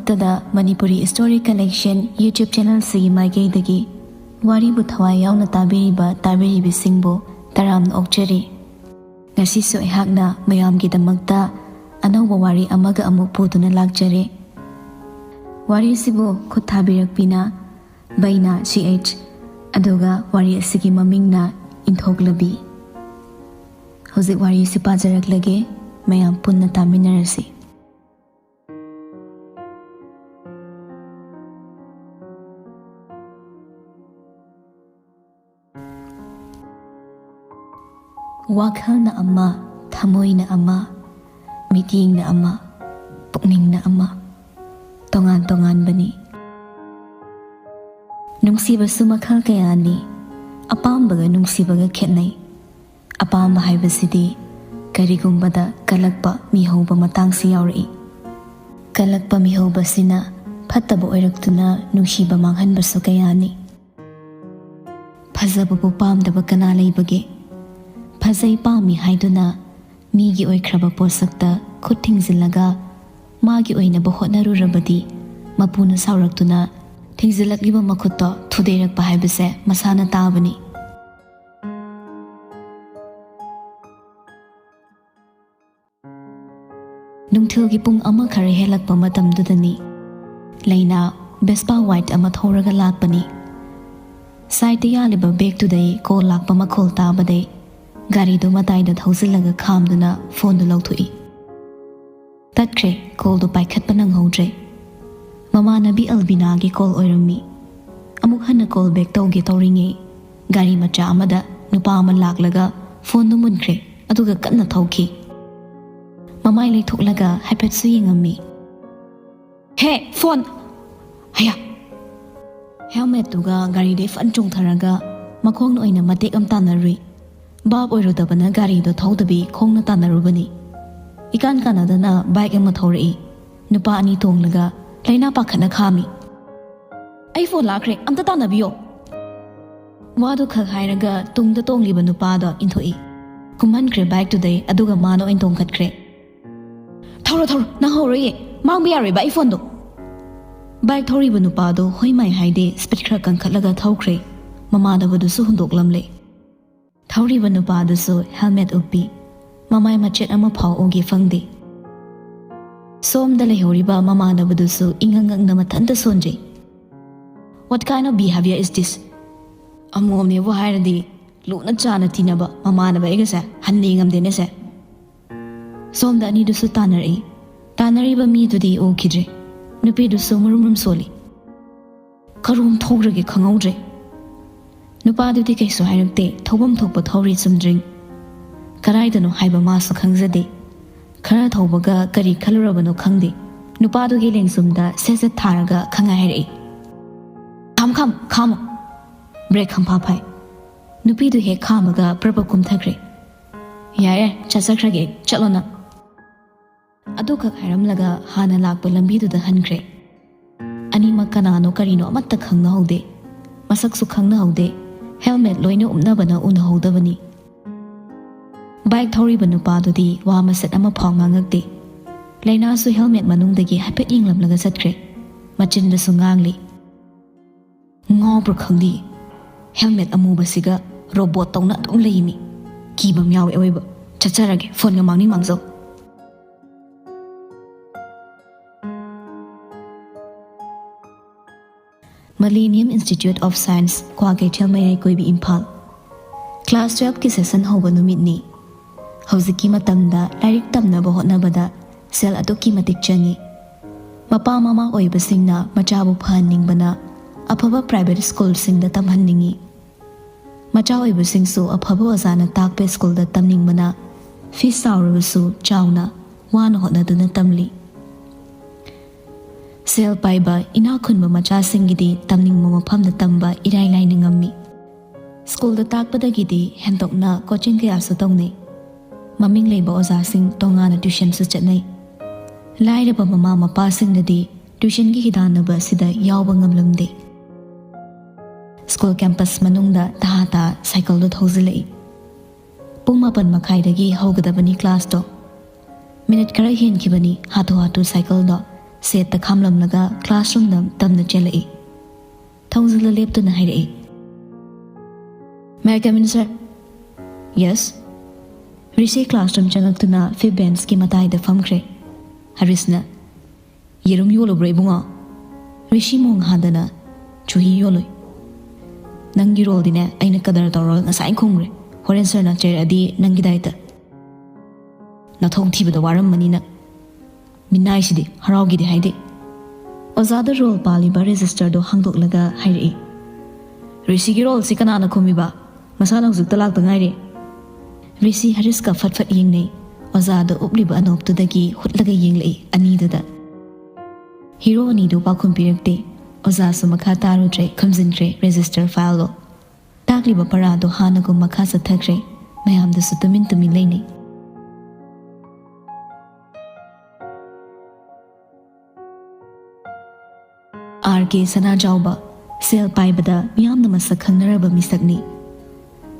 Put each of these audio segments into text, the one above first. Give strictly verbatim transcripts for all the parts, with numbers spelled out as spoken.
ꯇꯗ Manipuri Story Collection YouTube channel ꯑꯁꯤꯒꯤ ꯃꯥꯏꯀꯩꯗꯒꯤ ꯋꯥꯔꯤꯕꯨ ꯊꯋꯥꯏ ꯌꯥꯎꯅ ꯇꯥꯕꯤꯔꯤꯕ ꯇꯥꯕꯤꯔꯤꯕꯤꯁꯤꯡꯕꯨ ꯇꯔꯥꯝꯅ ꯑꯣꯛꯆꯔꯤ꯫ ꯉꯁꯤꯁꯨ ꯑꯩꯍꯥꯛꯅ ꯃꯌꯥꯝꯒꯤꯗꯃꯛꯇ ꯑꯅꯧꯕ ꯋꯥꯔꯤ ꯑꯃꯒ ꯑꯃꯨꯛ ꯄꯨꯗꯨꯅ ꯂꯥꯛꯆꯔꯦ꯫ ꯋꯥꯔꯤꯁꯤꯕꯨ ꯈꯨꯠ ꯊꯥꯕꯤꯔꯛꯄꯤꯅ ꯕꯩꯅꯥ ꯁꯤ ꯑꯩꯆ, ꯑꯗꯨꯒ ꯋꯥꯔꯤ ꯑꯁꯤꯒꯤ ꯃꯃꯤꯡꯅ ꯏꯟꯊꯣꯛꯂꯕꯤ꯫ ꯍꯧꯖꯤꯛ ꯋꯥꯔꯤꯁꯤ ꯄꯥꯖꯔꯛꯂꯒꯦ, ꯃꯌꯥꯝ ꯄꯨꯟꯅ ꯇꯥꯃꯤꯟꯅꯔꯁꯤ꯫ ꯋꯥꯈꯜꯅ ꯑꯃ, ꯊꯃꯣꯏꯅ ꯑꯃ, ꯃꯤꯠꯌꯦꯡꯅ ꯑꯃ, ꯄꯨꯛꯅꯤꯡꯅ ꯑꯃ, ꯇꯣꯉꯥꯟ ꯇꯣꯉꯥꯟꯕꯅꯤ꯫ ꯅꯨꯡꯁꯤꯕꯁꯨ ꯃꯈꯜ ꯀꯌꯥꯅꯤ꯫ ꯑꯄꯥꯝꯕꯒ ꯅꯨꯡꯁꯤꯕꯒ ꯈꯦꯠꯅꯩ꯫ ꯑꯄꯥꯝꯕ ꯍꯥꯏꯕꯁꯤꯗꯤ ꯀꯔꯤꯒꯨꯝꯕꯗ ꯀꯜꯂꯛꯄ ꯃꯤꯍꯧꯕ ꯃꯇꯥꯡꯁꯤ ꯌꯥꯎꯔꯛꯏ꯫ ꯀꯜꯂꯛꯄ ꯃꯤꯍꯧꯕꯁꯤꯅ ꯐꯠꯇꯕ ꯑꯣꯏꯔꯛꯇꯨꯅ ꯅꯨꯡꯁꯤꯕ ꯃꯥꯡꯍꯟꯕꯁꯨ ꯀꯌꯥꯅꯤ꯫ ꯐꯖꯕꯕꯨ ꯄꯥꯝꯗꯕ ꯀꯅꯥ ꯂꯩꯕꯒꯦ? ꯐꯖꯩ ꯄꯥꯝꯃꯤ ꯍꯥꯏꯗꯨꯅ ꯃꯤꯒꯤ ꯑꯣꯏꯈ꯭ꯔꯕ ꯄꯣꯠꯁꯛꯇ ꯈꯨꯠ ꯊꯤꯡꯖꯤꯜꯂꯒ ꯃꯥꯒꯤ ꯑꯣꯏꯅꯕ ꯍꯣꯠꯅꯔꯨꯔꯕꯗꯤ ꯃꯄꯨꯅ ꯁꯥꯎꯔꯛꯇꯨꯅ ꯊꯤꯡꯖꯤꯜꯂꯛꯂꯤꯕ ꯃꯈꯨꯠꯇꯣ ꯊꯨꯗꯦꯛꯂꯛꯄ ꯍꯥꯏꯕꯁꯦ ꯃꯁꯥꯅ ꯇꯥꯕꯅꯤ꯫ ꯅꯨꯡꯊꯤꯜꯒꯤ ꯄꯨꯡ ꯑꯃ ꯈꯔ ꯍꯦꯜꯂꯛꯄ ꯃꯇꯝꯗꯨꯗꯅꯤ, ꯂꯩꯅꯥ Vespa white ꯑꯃ ꯊꯧꯔꯒ ꯂꯥꯛꯄꯅꯤ꯫ ꯁꯥꯏꯠꯇ ꯌꯥꯜꯂꯤꯕ ꯕꯦꯒꯇꯨꯗꯩ ꯀꯣꯜ ꯂꯥꯛꯄ ꯃꯈꯣꯜ ꯇꯥꯕꯗꯩ ꯒꯥꯔꯤꯗꯨ ꯃꯇꯥꯏꯗ ꯊꯧꯖꯤꯜꯂꯒ ꯈꯥꯝꯗꯨꯅ ꯐꯣꯟꯗꯨ ꯂꯧꯊꯣꯛꯏ꯫ ꯇꯠꯈ꯭ꯔꯦ, ꯀꯣꯜꯗꯨ ꯄꯥꯏꯈꯠꯄ ꯅꯪꯍꯧꯗ꯭ꯔꯦ꯫ ꯃꯃꯥꯟꯅꯕꯤ ꯑꯜꯕꯤꯅꯥꯒꯤ ꯀꯣꯜ ꯑꯣꯏꯔꯝꯃꯤ꯫ ꯑꯃꯨꯛ ꯍꯟꯅ ꯀꯣꯜ ꯕꯦꯛ ꯇꯧꯒꯦ ꯇꯧꯔꯤꯉꯩ ꯒꯥꯔꯤ ꯃꯆꯥ ꯑꯃꯗ ꯅꯨꯄꯥ ꯑꯃ ꯂꯥꯛꯂꯒ ꯐꯣꯟꯗꯨ ꯃꯨꯟꯈ꯭ꯔꯦ, ꯑꯗꯨꯒ ꯀꯟꯅ ꯊꯧꯈꯤ꯫ ꯃꯃꯥꯏ ꯂꯩꯊꯣꯛꯂꯒ ꯍꯥꯏꯐꯦꯠꯁꯨ ꯌꯦꯡꯉꯝꯃꯤ꯫ "ꯍꯦ, ꯐꯣꯟ!" ꯍꯌꯥ! ꯍꯦꯜꯃꯦꯠꯇꯨꯒ ꯒꯥꯔꯤꯗꯩ ꯐꯟ ꯆꯣꯡꯊꯔꯒ ꯃꯈꯣꯡꯅ ꯑꯣꯏꯅ ꯃꯇꯦꯛ ꯑꯃ ꯇꯥꯟꯅꯔꯨꯏ꯫ ꯚꯥꯞ ꯑꯣꯏꯔꯨꯗꯕꯅ ꯒꯥꯔꯤꯗꯣ ꯊꯧꯗꯕꯤ ꯈꯣꯡꯅ ꯇꯥꯟꯅꯔꯨꯕꯅꯤ꯫ ꯏꯀꯥꯟ ꯀꯥꯟꯅꯗꯅ ꯕꯥꯏꯛ ꯑꯃ ꯊꯧꯔꯛꯏ꯫ ꯅꯨꯄꯥ ꯑꯅꯤ ꯇꯣꯡꯂꯒ ꯂꯩꯅꯥ ꯄꯥꯈꯠꯅ ꯈꯥꯝꯃꯤ꯫ "ꯑꯩ ꯐꯣꯟ ꯂꯥꯛꯈ꯭ꯔꯦ, ꯑꯝꯇ ꯇꯥꯟꯅꯕꯤꯌꯣ!" ꯋꯥꯗꯨ ꯈꯛ ꯍꯥꯏꯔꯒ ꯇꯨꯡꯗ ꯇꯣꯡꯂꯤꯕ ꯅꯨꯄꯥꯗꯣ ꯏꯟꯊꯣꯛꯏ꯫ ꯀꯨꯝꯍꯟꯈ꯭ꯔꯦ ꯕꯥꯏꯛꯇꯨꯗꯩ, ꯑꯗꯨꯒ ꯃꯥꯅ ꯑꯣꯏꯅ ꯇꯣꯡꯈꯠꯈ꯭ꯔꯦ꯫ "ꯊꯧꯔꯣ, ꯊꯧꯔꯣ, ꯅꯪ ꯍꯧꯔꯣꯏꯌꯦ, ꯃꯥꯡꯕ ꯌꯥꯔꯣꯏꯕ ꯑꯩ ꯐꯣꯟꯗꯣ!" ꯕꯥꯏꯛ ꯊꯧꯔꯤꯕ ꯅꯨꯄꯥꯗꯨ ꯍꯣꯏ ꯃꯥꯏ ꯍꯥꯏꯗꯦ, ꯁ꯭ꯄꯤꯗ ꯈꯔ ꯀꯟꯈꯠꯂꯒ ꯊꯧꯈ꯭ꯔꯦ꯫ ꯃꯃꯥꯟꯅꯕꯗꯨꯁꯨ ꯍꯨꯟꯗꯣꯛꯂꯝꯂꯦ꯫ ꯊꯧꯔꯤꯕ ꯅꯨꯄꯥꯗꯨꯁꯨ ꯍꯦꯜꯃꯦꯠ ꯎꯞꯄꯤ꯫ ꯃꯃꯥꯏ ꯃꯆꯦꯠ ꯑꯃ ꯐꯥꯎ ꯎꯒꯦ ꯐꯪꯗꯦ꯫ ꯁꯣꯝꯗ ꯂꯩꯍꯧꯔꯤꯕ ꯃꯃꯥꯟꯅꯕꯗꯨꯁꯨ ꯏꯉꯛ ꯉꯛꯅ ꯃꯊꯟꯇ ꯁꯣꯟꯖꯩ꯫ "What kind of behavior is this?" ꯑꯃꯣꯝꯅꯦꯕꯨ ꯍꯥꯏꯔꯗꯤ ꯂꯨꯅ ꯆꯥꯅ ꯇꯤꯟꯅꯕ ꯃꯃꯥꯟꯅꯕ ꯑꯩꯒꯁꯦ ꯍꯟꯅ ꯌꯦꯡꯉꯝꯗꯦꯅꯦꯁꯦ꯫ ꯁꯣꯝꯗ ꯑꯅꯤꯗꯨꯁꯨ ꯇꯥꯟꯅꯔꯛꯏ꯫ ꯇꯥꯟꯅꯔꯤꯕ ꯃꯤꯗꯨꯗꯤ ꯎꯈꯤꯗ꯭ꯔꯦ꯫ ꯅꯨꯄꯤꯗꯨꯁꯨ ꯃꯨꯔꯨꯝ ꯃꯨꯔꯨꯝ ꯁꯣꯜꯂꯤ꯫ ꯀꯔꯣꯝ ꯊꯧꯈ꯭ꯔꯒꯦ ꯈꯪꯍꯧꯗ꯭ꯔꯦ꯫ ꯅꯨꯄꯥꯗꯨꯗꯤ ꯀꯩꯁꯨ ꯍꯥꯏꯔꯛꯇꯦ, ꯊꯧꯐꯝ ꯊꯣꯛꯄ ꯊꯧꯔꯤ ꯆꯨꯝꯗ꯭ꯔꯤꯡ꯫ ꯀꯗꯥꯏꯗꯅꯣ ꯍꯥꯏꯕ ꯃꯥꯁꯨ ꯈꯪꯖꯗꯦ꯫ ꯈꯔ ꯊꯧꯕꯒ ꯀꯔꯤ ꯈꯜꯂꯨꯔꯕꯅꯣ ꯈꯪꯗꯦ, ꯅꯨꯄꯥꯗꯨꯒꯤ ꯂꯦꯡꯖꯨꯝꯗ ꯁꯦꯠ ꯁꯦꯠ ꯊꯥꯔꯒ ꯈꯪꯍꯥꯏ ꯍꯥꯏꯔꯛꯏ, "ꯈꯥꯝ ꯈꯥꯝ ꯈꯥꯝꯃꯣ!" ꯕ꯭ꯔꯦꯛ ꯈꯪꯐꯥ ꯐꯥꯏ꯫ ꯅꯨꯄꯤꯗꯨ ꯍꯦꯛ ꯈꯥꯝꯃꯒ ꯄ꯭ꯔꯞ ꯄ꯭ꯔꯞ ꯀꯨꯝꯊꯈ꯭ꯔꯦ꯫ "ꯌꯥꯔꯦ, ꯆꯠꯆꯈ꯭ꯔꯒꯦ, ꯆꯠꯂꯣ ꯅꯪ!" ꯑꯗꯨꯈꯛ ꯍꯥꯏꯔꯝꯂꯒ ꯍꯥꯟꯅ ꯂꯥꯛꯄ ꯂꯝꯕꯤꯗꯨꯗ ꯍꯟꯈ꯭ꯔꯦ꯫ ꯑꯅꯤꯃꯛ ꯀꯅꯥꯅꯣ ꯀꯔꯤꯅꯣ ꯑꯃꯠꯇ ꯈꯪꯅꯍꯧꯗꯦ꯫ ꯃꯁꯛꯁꯨ ꯈꯪꯅꯍꯧꯗꯦ꯫ ꯍꯦꯜꯃꯦꯠ ꯂꯣꯏꯅ ꯎꯞꯅꯕꯅ ꯎꯅꯍꯧꯗꯕꯅꯤ꯫ ꯕꯥꯏꯛ ꯊꯧꯔꯤꯕ ꯅꯨꯄꯥꯗꯨꯗꯤ ꯋꯥ ꯃꯆꯦꯠ ꯑꯃ ꯐꯥꯎ ꯉꯥꯡꯉꯛꯇꯦ꯫ ꯂꯩꯅꯥꯁꯨ ꯍꯦꯜꯃꯦꯠ ꯃꯅꯨꯡꯗꯒꯤ ꯍꯥꯏꯐꯦꯠ ꯌꯦꯡꯂꯝꯂꯒ ꯆꯠꯈ꯭ꯔꯦ꯫ ꯃꯆꯤꯟꯗꯁꯨ ꯉꯥꯡꯂꯤ꯫ "ꯉꯥꯎꯕ꯭ꯔꯥ ꯈꯪꯗꯦ, ꯍꯦꯜꯃꯦꯠ ꯑꯃꯨꯕꯁꯤꯒ ꯔꯣꯕꯣꯠ ꯇꯧꯅ ꯑꯗꯨꯝ ꯂꯩꯃꯤ꯫ ꯀꯤꯕ ꯑꯃ ꯌꯥꯎꯋꯦ ꯑꯑꯣꯏꯕ꯫ ꯆꯠꯆꯔꯒꯦ, ꯐꯣꯟꯒ ꯃꯥꯡꯅꯤꯡ ꯃꯥꯡꯖꯧ!" Millennium Institute of Science, Kwakeithel ꯃꯌꯥꯏ ꯀꯣꯏꯕꯤ, ꯏꯝꯐꯥꯜ꯫ Class twelve ꯀꯤ session ꯍꯧꯕ ꯅꯨꯃꯤꯠꯅꯤ꯫ ꯍꯧꯖꯤꯛꯀꯤ ꯃꯇꯝꯗ ꯂꯥꯏꯔꯤꯛ ꯇꯝꯅꯕ ꯍꯣꯠꯅꯕꯗ ꯁꯦꯜ ꯑꯗꯨꯛꯀꯤ ꯃꯇꯤꯛ ꯆꯪꯏ꯫ ꯃꯄꯥ ꯃꯃꯥ ꯑꯣꯏꯕꯁꯤꯡꯅ ꯃꯆꯥꯕꯨ ꯐꯍꯟꯅꯤꯡꯕꯅ ꯑꯐꯕ private school ꯁꯤꯡꯗ ꯇꯝꯍꯟꯅꯤꯡꯏ꯫ ꯃꯆꯥ ꯑꯣꯏꯕꯁꯤꯡꯁꯨ ꯑꯐꯕ ꯑꯣꯖꯥꯅ ꯇꯥꯛꯄ school ꯗ ꯇꯝꯅꯤꯡꯕꯅ fees ꯆꯥꯎꯔꯕꯁꯨ ꯆꯥꯎꯅ ꯋꯥꯅ ꯍꯣꯠꯅꯗꯨꯅ ꯇꯝꯂꯤ꯫ ꯁꯦꯜ ꯄꯥꯏꯕ ꯏꯅꯥꯛ ꯈꯨꯟꯕ ꯃꯆꯥꯁꯤꯡꯒꯤꯗꯤ ꯇꯝꯅꯤꯡꯕ ꯃꯐꯝꯗ ꯇꯝꯕ ꯏꯔꯥꯏ ꯂꯥꯏꯅ ꯉꯝꯃꯤ꯫ School ꯗ ꯇꯥꯛꯄꯗꯒꯤꯗꯤ ꯍꯦꯟꯗꯣꯛꯅ coaching ꯀꯌꯥꯁꯨ ꯇꯧꯅꯩ꯫ ꯃꯃꯤꯡ ꯂꯩꯕ ꯑꯣꯖꯥꯁꯤꯡ ꯇꯣꯉꯥꯟꯅ tuition ꯁꯨ ꯆꯠꯅꯩ꯫ ꯂꯥꯏꯔꯕ ꯃꯃꯥ ꯃꯄꯥꯁꯤꯡꯅꯗꯤ tuition ꯒꯤ ꯍꯤꯗꯥꯟꯅꯕ ꯑꯁꯤꯗ ꯌꯥꯎꯕ ꯉꯝꯂꯝꯗꯦ꯫ School campus ꯃꯅꯨꯡꯗ ꯇꯍꯥ ꯇꯍꯥ cycle ꯗꯣ ꯊꯧꯖꯤꯜꯂꯛꯏ꯫ ꯄꯨꯡ ꯃꯥꯄꯟ ꯃꯈꯥꯏꯗꯒꯤ ꯍꯧꯒꯗꯕꯅꯤ class ꯇꯣ꯫ Minute ꯈꯔ ꯍꯦꯟꯈꯤꯕꯅꯤ ꯍꯥꯊꯨ ꯍꯥꯊꯨ cycle ꯗꯣ ꯁꯦꯠꯇ ꯈꯥꯝꯂꯝꯂꯒ ꯀ꯭ꯂꯥꯁꯔꯨꯝꯗ ꯇꯝꯅ ꯆꯦꯜꯂꯛꯏ꯫ ꯊꯣꯡꯖꯤꯜꯂ ꯂꯦꯞꯇꯨꯅ ꯍꯥꯏꯔꯛꯏ, "May I come in, sir?" "Yes." Rishi classroom ꯆꯪꯉꯛꯇꯨꯅ ꯐꯤꯐ ꯕꯦꯟꯁꯀꯤ ꯃꯇꯥꯏꯗ ꯐꯝꯈ꯭ꯔꯦ꯫ ꯍꯔꯤꯁꯅ, "ꯌꯦꯔꯨꯝ ꯌꯣꯜꯂꯨꯕ꯭ꯔꯣ ꯏꯕꯨꯡꯉꯣ?" ꯔꯤꯁꯤ ꯃꯣꯡ ꯍꯥꯗꯅ, "ꯆꯨꯍꯤ ꯌꯣꯜꯂꯨꯏ꯫ ꯅꯪꯒꯤ ꯔꯣꯜꯗꯤꯅꯦ ꯑꯩꯅ ꯀꯗꯔ ꯇꯧꯔꯒ ꯉꯁꯥꯏ ꯈꯨꯝꯈ꯭ꯔꯦ꯫ ꯍꯣꯔꯦꯟ ꯁꯔꯅ ꯆꯩꯔꯛꯑꯗꯤ ꯅꯪꯒꯤ ꯗꯥꯏꯇ꯫ ꯅꯊꯧ ꯊꯤꯕꯗ ꯋꯥꯔꯝꯃꯅꯤ ꯅꯪ꯫ ꯃꯤꯅꯥꯏꯁꯤꯗꯤ ꯍꯔꯥꯎꯒꯤꯗꯤ ꯍꯥꯏꯗꯦ꯫" ꯑꯣꯖꯥꯗ ꯔꯣꯜ ꯄꯥꯜꯂꯤꯕ ꯔꯦꯖꯤꯁꯇꯔꯗꯣ ꯍꯥꯡꯗꯣꯛꯂꯒ ꯍꯥꯏꯔꯛꯏ, "ꯔꯤꯁꯤꯒꯤ ꯔꯣꯜꯁꯤ ꯀꯅꯥꯅ ꯈꯨꯝꯃꯤꯕ? ꯃꯁꯥꯅ ꯍꯧꯖꯤꯛꯇ ꯂꯥꯛꯇ ꯉꯥꯏꯔꯤ꯫" ꯔꯤꯁꯤ ꯍꯔꯤꯁꯀ ꯐꯠ ꯐꯠ ꯌꯦꯡꯅꯩ꯫ ꯑꯣꯖꯥꯗ ꯎꯞꯂꯤꯕ ꯑꯅꯣꯞꯇꯨꯗꯒꯤ ꯍꯨꯠꯂꯒ ꯌꯦꯡꯂꯛꯏ ꯑꯅꯤꯗꯨꯗ꯫ ꯍꯤꯔꯣ ꯑꯅꯤꯗꯨ ꯄꯥꯎꯈꯨꯝ ꯄꯤꯔꯛꯇꯦ꯫ ꯑꯣꯖꯥꯁꯨ ꯃꯈꯥ ꯇꯥꯔꯨꯗ꯭ꯔꯦ, ꯈꯨꯝꯖꯤꯟꯈ꯭ꯔꯦ ꯔꯦꯖꯤꯁꯇꯔ ꯐꯥꯏꯜꯗꯣ꯫ ꯇꯥꯛꯂꯤꯕ ꯄꯔꯥꯗꯣ ꯍꯥꯟꯅꯒꯨꯝ ꯃꯈꯥ ꯆꯠꯊꯈ꯭ꯔꯦ꯫ ꯃꯌꯥꯝꯗꯨꯁꯨ ꯇꯨꯃꯤꯟ ꯇꯨꯃꯤꯟ ꯂꯩꯅꯩ꯫ ꯑꯥꯔ ꯀꯦ ꯁꯅꯥꯖꯥꯎꯕ, ꯁꯦꯜ ꯄꯥꯏꯕꯗ ꯃꯤꯌꯥꯝꯅ ꯃꯁꯛ ꯈꯪꯅꯔꯕ ꯃꯤꯁꯛꯅꯤ꯫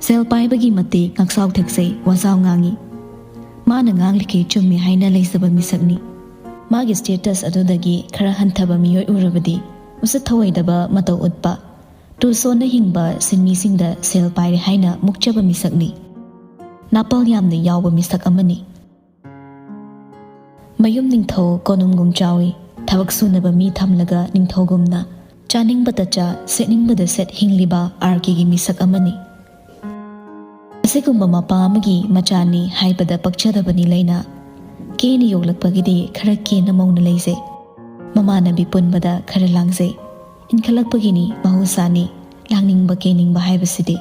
ꯁꯦꯜ ꯄꯥꯏꯕꯒꯤ ꯃꯇꯤꯛ ꯉꯥꯛꯆꯥꯎ ꯊꯦꯛꯆꯩ, ꯋꯥꯖꯥꯎ ꯉꯥꯡꯏ꯫ ꯃꯥꯅ ꯉꯥꯡꯂꯤꯈꯩ ꯆꯨꯝꯃꯤ ꯍꯥꯏꯅ ꯂꯩꯖꯕ ꯃꯤꯁꯛꯅꯤ꯫ ꯃꯥꯒꯤ ꯁ꯭ꯇꯦꯇꯁ ꯑꯗꯨꯗꯒꯤ ꯈꯔ ꯍꯟꯊꯕ ꯃꯤꯑꯣꯏ ꯎꯔꯕꯗꯤ ꯎꯁꯤꯠ ꯊꯑꯣꯏꯗꯕ ꯃꯇꯧ ꯎꯠꯄ, ꯇꯨꯁꯣꯟꯅ ꯍꯤꯡꯕ ꯁꯤꯟꯃꯤꯁꯤꯡꯗ ꯁꯦꯜ ꯄꯥꯏꯔꯦ ꯍꯥꯏꯅ ꯃꯨꯛꯆꯕ ꯃꯤꯁꯛꯅꯤ꯫ ꯅꯥꯄꯜ ꯌꯥꯝꯅ ꯌꯥꯎꯕ ꯃꯤꯁꯛ ꯑꯃꯅꯤ꯫ ꯃꯌꯨꯝ ꯅꯤꯡꯊꯧ ꯀꯣꯅꯨꯡꯒꯨꯝ ꯆꯥꯎꯏ꯫ ꯊꯕꯛ ꯁꯨꯅꯕ ꯃꯤ ꯊꯝꯂꯒ ꯅꯤꯡꯊꯧꯒꯨꯝꯅ ꯆꯥꯅꯤꯡꯕꯗ ꯆꯥ, ꯁꯦꯠꯅꯤꯡꯕꯗ ꯁꯦꯠ ꯍꯤꯡꯂꯤꯕ ꯑꯥꯔ ꯀꯦꯒꯤ ꯃꯤꯁꯛ ꯑꯃꯅꯤ꯫ ꯑꯁꯤꯒꯨꯝꯕ ꯃꯄꯥ ꯑꯃꯒꯤ ꯃꯆꯥꯅꯤ ꯍꯥꯏꯕꯗ ꯄꯛꯆꯗꯕꯅꯤ ꯂꯩꯅꯥ꯫ ꯀꯦꯅ ꯌꯣꯛꯂꯛꯄꯒꯤꯗꯤ ꯈꯔ ꯀꯦꯅ ꯃꯧꯅ ꯂꯩꯖꯩ꯫ ꯃꯃꯥꯟꯅꯕꯤ ꯄꯨꯟꯕꯗ ꯈꯔ ꯂꯥꯡꯖꯩ꯫ ꯏꯟꯈꯠꯂꯛꯄꯒꯤꯅꯤ, ꯃꯍꯧꯁꯥꯅꯤ꯫ ꯂꯥꯡꯅꯤꯡꯕ ꯀꯦꯅꯤꯡꯕ ꯍꯥꯏꯕꯁꯤꯗꯤ꯫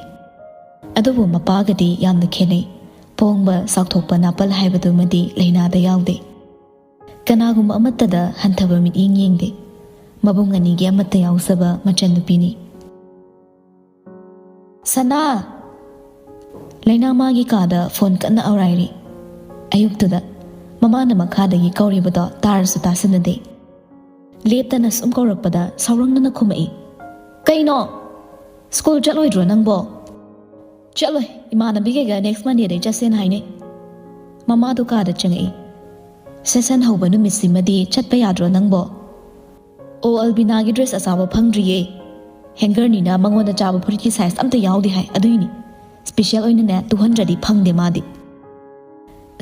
ꯑꯗꯨꯕꯨ ꯃꯄꯥꯒꯗꯤ ꯌꯥꯝꯅ ꯈꯦꯠꯅꯩ꯫ ꯄꯣꯡꯕ, ꯆꯥꯎꯊꯣꯛꯄ ꯅꯥꯄꯜ ꯍꯥꯏꯕꯗꯨꯃꯗꯤ ꯂꯩꯅꯥꯗ ꯌꯥꯎꯗꯦ꯫ ꯀꯅꯥꯒꯨꯝꯕ ꯑꯃꯠꯇꯗ ꯍꯟꯊꯕ ꯃꯤꯠꯌꯦꯡ ꯌꯦꯡꯗꯦ꯫ ꯃꯕꯨꯡ ꯑꯅꯤꯒꯤ ꯑꯃꯠꯇ ꯌꯥꯎꯖꯕ ꯃꯆꯟꯅꯨꯄꯤꯅꯤ꯫ "ꯁꯅꯥ!" ꯂꯩꯅꯥ ꯃꯥꯒꯤ ꯀꯥꯗ ꯐꯣꯟ ꯀꯟꯅ ꯑꯧꯔꯥꯏꯔꯤ꯫ ꯑꯌꯨꯛꯇꯨꯗ ꯃꯃꯥꯅ ꯃꯈꯥꯗꯒꯤ ꯀꯧꯔꯤꯕꯗꯣ ꯇꯥꯔꯁꯨ ꯇꯥꯁꯤꯟꯅꯗꯦ꯫ ꯂꯦꯞꯇꯅ ꯁꯨꯝ ꯀꯧꯔꯛꯄꯗ ꯁꯥꯎꯔꯪꯅꯅ ꯈꯨꯝꯃꯛꯏ, "ꯀꯩꯅꯣ? ꯁ꯭ꯀꯨꯜ ꯆꯠꯂꯣꯏꯗ꯭ꯔꯣ ꯅꯪꯕꯣ?" "ꯆꯠꯂꯣꯏ, ꯏꯃꯥꯟꯅꯕꯤꯈꯩꯒ next Mondayꯗꯩ ꯆꯠꯁꯦꯅ ꯍꯥꯏꯅꯩ꯫" ꯃꯃꯥꯗꯣ ꯀꯥꯗ ꯆꯪꯉꯛꯏ꯫ ꯁꯦꯁꯟ ꯍꯧꯕ ꯅꯨꯃꯤꯠꯁꯤꯃꯗꯤ ꯆꯠꯄ ꯌꯥꯗ꯭ꯔꯣ ꯅꯪꯕꯣ? ꯑꯣ, ꯑꯜꯕꯤꯅꯥꯒꯤ ꯗ꯭ꯔꯦꯁ ꯑꯆꯥꯕ ꯐꯪꯗ꯭ꯔꯤꯌꯦ꯫ ꯍꯦꯡꯒꯔꯅꯤꯅ ꯃꯉꯣꯟꯗ ꯆꯥꯕ ꯐꯨꯔꯤꯠꯀꯤ ꯁꯥꯏꯖ ꯑꯝꯇ ꯌꯥꯎꯗꯦ ꯍꯥꯏ, ꯑꯗꯨꯏꯅꯤ꯫ ꯁ꯭ꯄꯤꯁꯦꯜ ꯑꯣꯏꯅꯅꯦ ꯇꯨꯍꯟꯗ꯭ꯔꯗꯤ ꯐꯪꯗꯦ ꯃꯥꯗꯤ꯫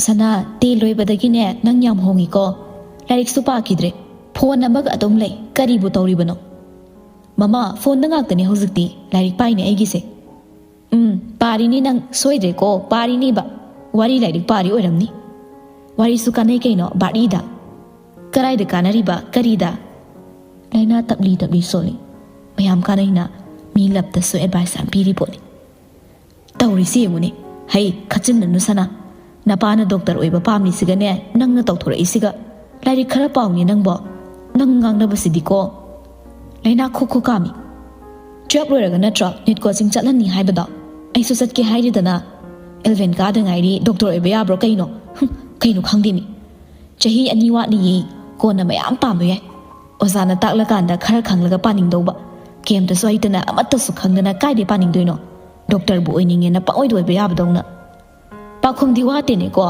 ꯁꯅꯥ, ꯇꯦꯟ ꯂꯣꯏꯕꯗꯒꯤꯅꯦ ꯅꯪ ꯌꯥꯝ ꯍꯣꯡꯉꯤꯀꯣ꯫ ꯂꯥꯏꯔꯤꯛꯁꯨ ꯄꯥꯈꯤꯗ꯭ꯔꯦ꯫ ꯐꯣꯟ ꯑꯃꯒ ꯑꯗꯨꯝ ꯂꯩ꯫ ꯀꯔꯤꯕꯨ ꯇꯧꯔꯤꯕꯅꯣ? ꯃꯃꯥ, ꯐꯣꯟꯗ ꯉꯥꯛꯇꯅꯦ ꯍꯧꯖꯤꯛꯇꯤ ꯂꯥꯏꯔꯤꯛ ꯄꯥꯏꯅꯦ ꯑꯩꯒꯤꯁꯦ꯫ ꯎꯝ, ꯄꯥꯔꯤꯅꯤ ꯅꯪ, ꯁꯣꯏꯗ꯭ꯔꯦꯀꯣ, ꯄꯥꯔꯤꯅꯤꯕ꯫ ꯋꯥꯔꯤ ꯂꯥꯏꯔꯤꯛ ꯄꯥꯔꯤ ꯑꯣꯏꯔꯝꯅꯤ꯫ ꯋꯥꯔꯤꯁꯨ ꯀꯥꯟꯅꯩ ꯀꯩꯅꯣ, ꯕꯥꯔꯤꯗ꯫ ꯀꯔꯥꯏꯗ ꯀꯥꯟꯅꯔꯤꯕ, ꯀꯔꯤꯗ? ꯂꯥꯏꯅꯥ ꯇꯞꯂꯤ ꯇꯞꯂꯤ ꯁꯣꯜꯂꯤ꯫ ꯃꯌꯥꯝ ꯀꯥꯟꯅꯩꯅ ꯃꯤ ꯂꯞꯇꯁꯨ ꯑꯦꯗꯚꯥꯏꯁ ꯌꯥꯝ ꯄꯤꯔꯤ ꯄꯣꯠꯅꯤ꯫ ꯇꯧꯔꯤꯁꯤ ꯌꯦꯡꯉꯨꯅꯦ꯫ ꯍꯩ, ꯈꯠꯆꯤꯟꯅꯅꯨ ꯁꯅꯥ꯫ ꯅꯄꯥꯅ ꯗꯣꯛꯇꯔ ꯑꯣꯏꯕ ꯄꯥꯝꯃꯤꯁꯤꯒꯅꯦ, ꯅꯪꯅ ꯇꯧꯊꯣꯔꯛꯏꯁꯤꯒ꯫ ꯂꯥꯏꯔꯤꯛ ꯈꯔ ꯄꯥꯎꯅꯦ ꯅꯪꯕꯣ꯫ ꯅꯪ ꯉꯥꯡꯅꯕꯁꯤꯗꯤꯀꯣ꯫ ꯂꯥꯏꯅꯥ ꯈꯨ ꯈꯨ ꯀꯥꯝꯃꯤ꯫ ꯇꯨꯌꯦꯜꯞ ꯂꯣꯏꯔꯒ ꯅꯠꯇ꯭ꯔꯣ ꯅꯤꯠ ꯀꯣꯆꯤꯡ ꯆꯠꯂꯅꯤ ꯍꯥꯏꯕꯗꯣ? ꯑꯩꯁꯨ ꯆꯠꯀꯦ ꯍꯥꯏꯔꯤꯗꯅ꯫ ꯑꯦꯂꯚꯦꯟ ꯀꯥꯗ ꯉꯥꯏꯔꯤ, ꯗꯣꯛꯇꯔ ꯑꯣꯏꯕ ꯌꯥꯕ꯭ꯔꯣ ꯀꯩꯅꯣ? ꯍꯨꯝ, ꯀꯩꯅꯣ ꯈꯪꯗꯦꯃꯤ꯫ ꯆꯍꯤ ꯑꯅꯤ ꯋꯥꯠꯂꯤꯌꯦ, ꯀꯣꯟꯅ ꯃꯌꯥꯝ ꯄꯥꯝꯕ ꯌꯥꯏ꯫ ꯑꯣꯖꯥꯅ ꯇꯥꯛꯂꯀꯥꯟꯗ ꯈꯔ ꯈꯪꯂꯒ ꯄꯥꯅꯤꯡꯗꯧꯕ꯫ ꯀꯩꯝꯇꯁꯨ ꯍꯩꯇꯅ ꯑꯃꯠꯇꯁꯨ ꯈꯪꯗꯅ ꯀꯥꯏꯗꯩ ꯄꯥꯅꯤꯡꯗꯣꯏꯅꯣ? ꯗꯣꯛꯇꯔꯕꯨ ꯑꯣꯏꯅꯤꯡꯉꯦꯅ ꯄꯪꯑꯣꯏꯗ ꯑꯣꯏꯕ ꯌꯥꯕꯗꯧꯅ꯫ ꯄꯥꯈꯨꯝꯗꯤ ꯋꯥꯠꯇꯦꯅꯦꯀꯣ꯫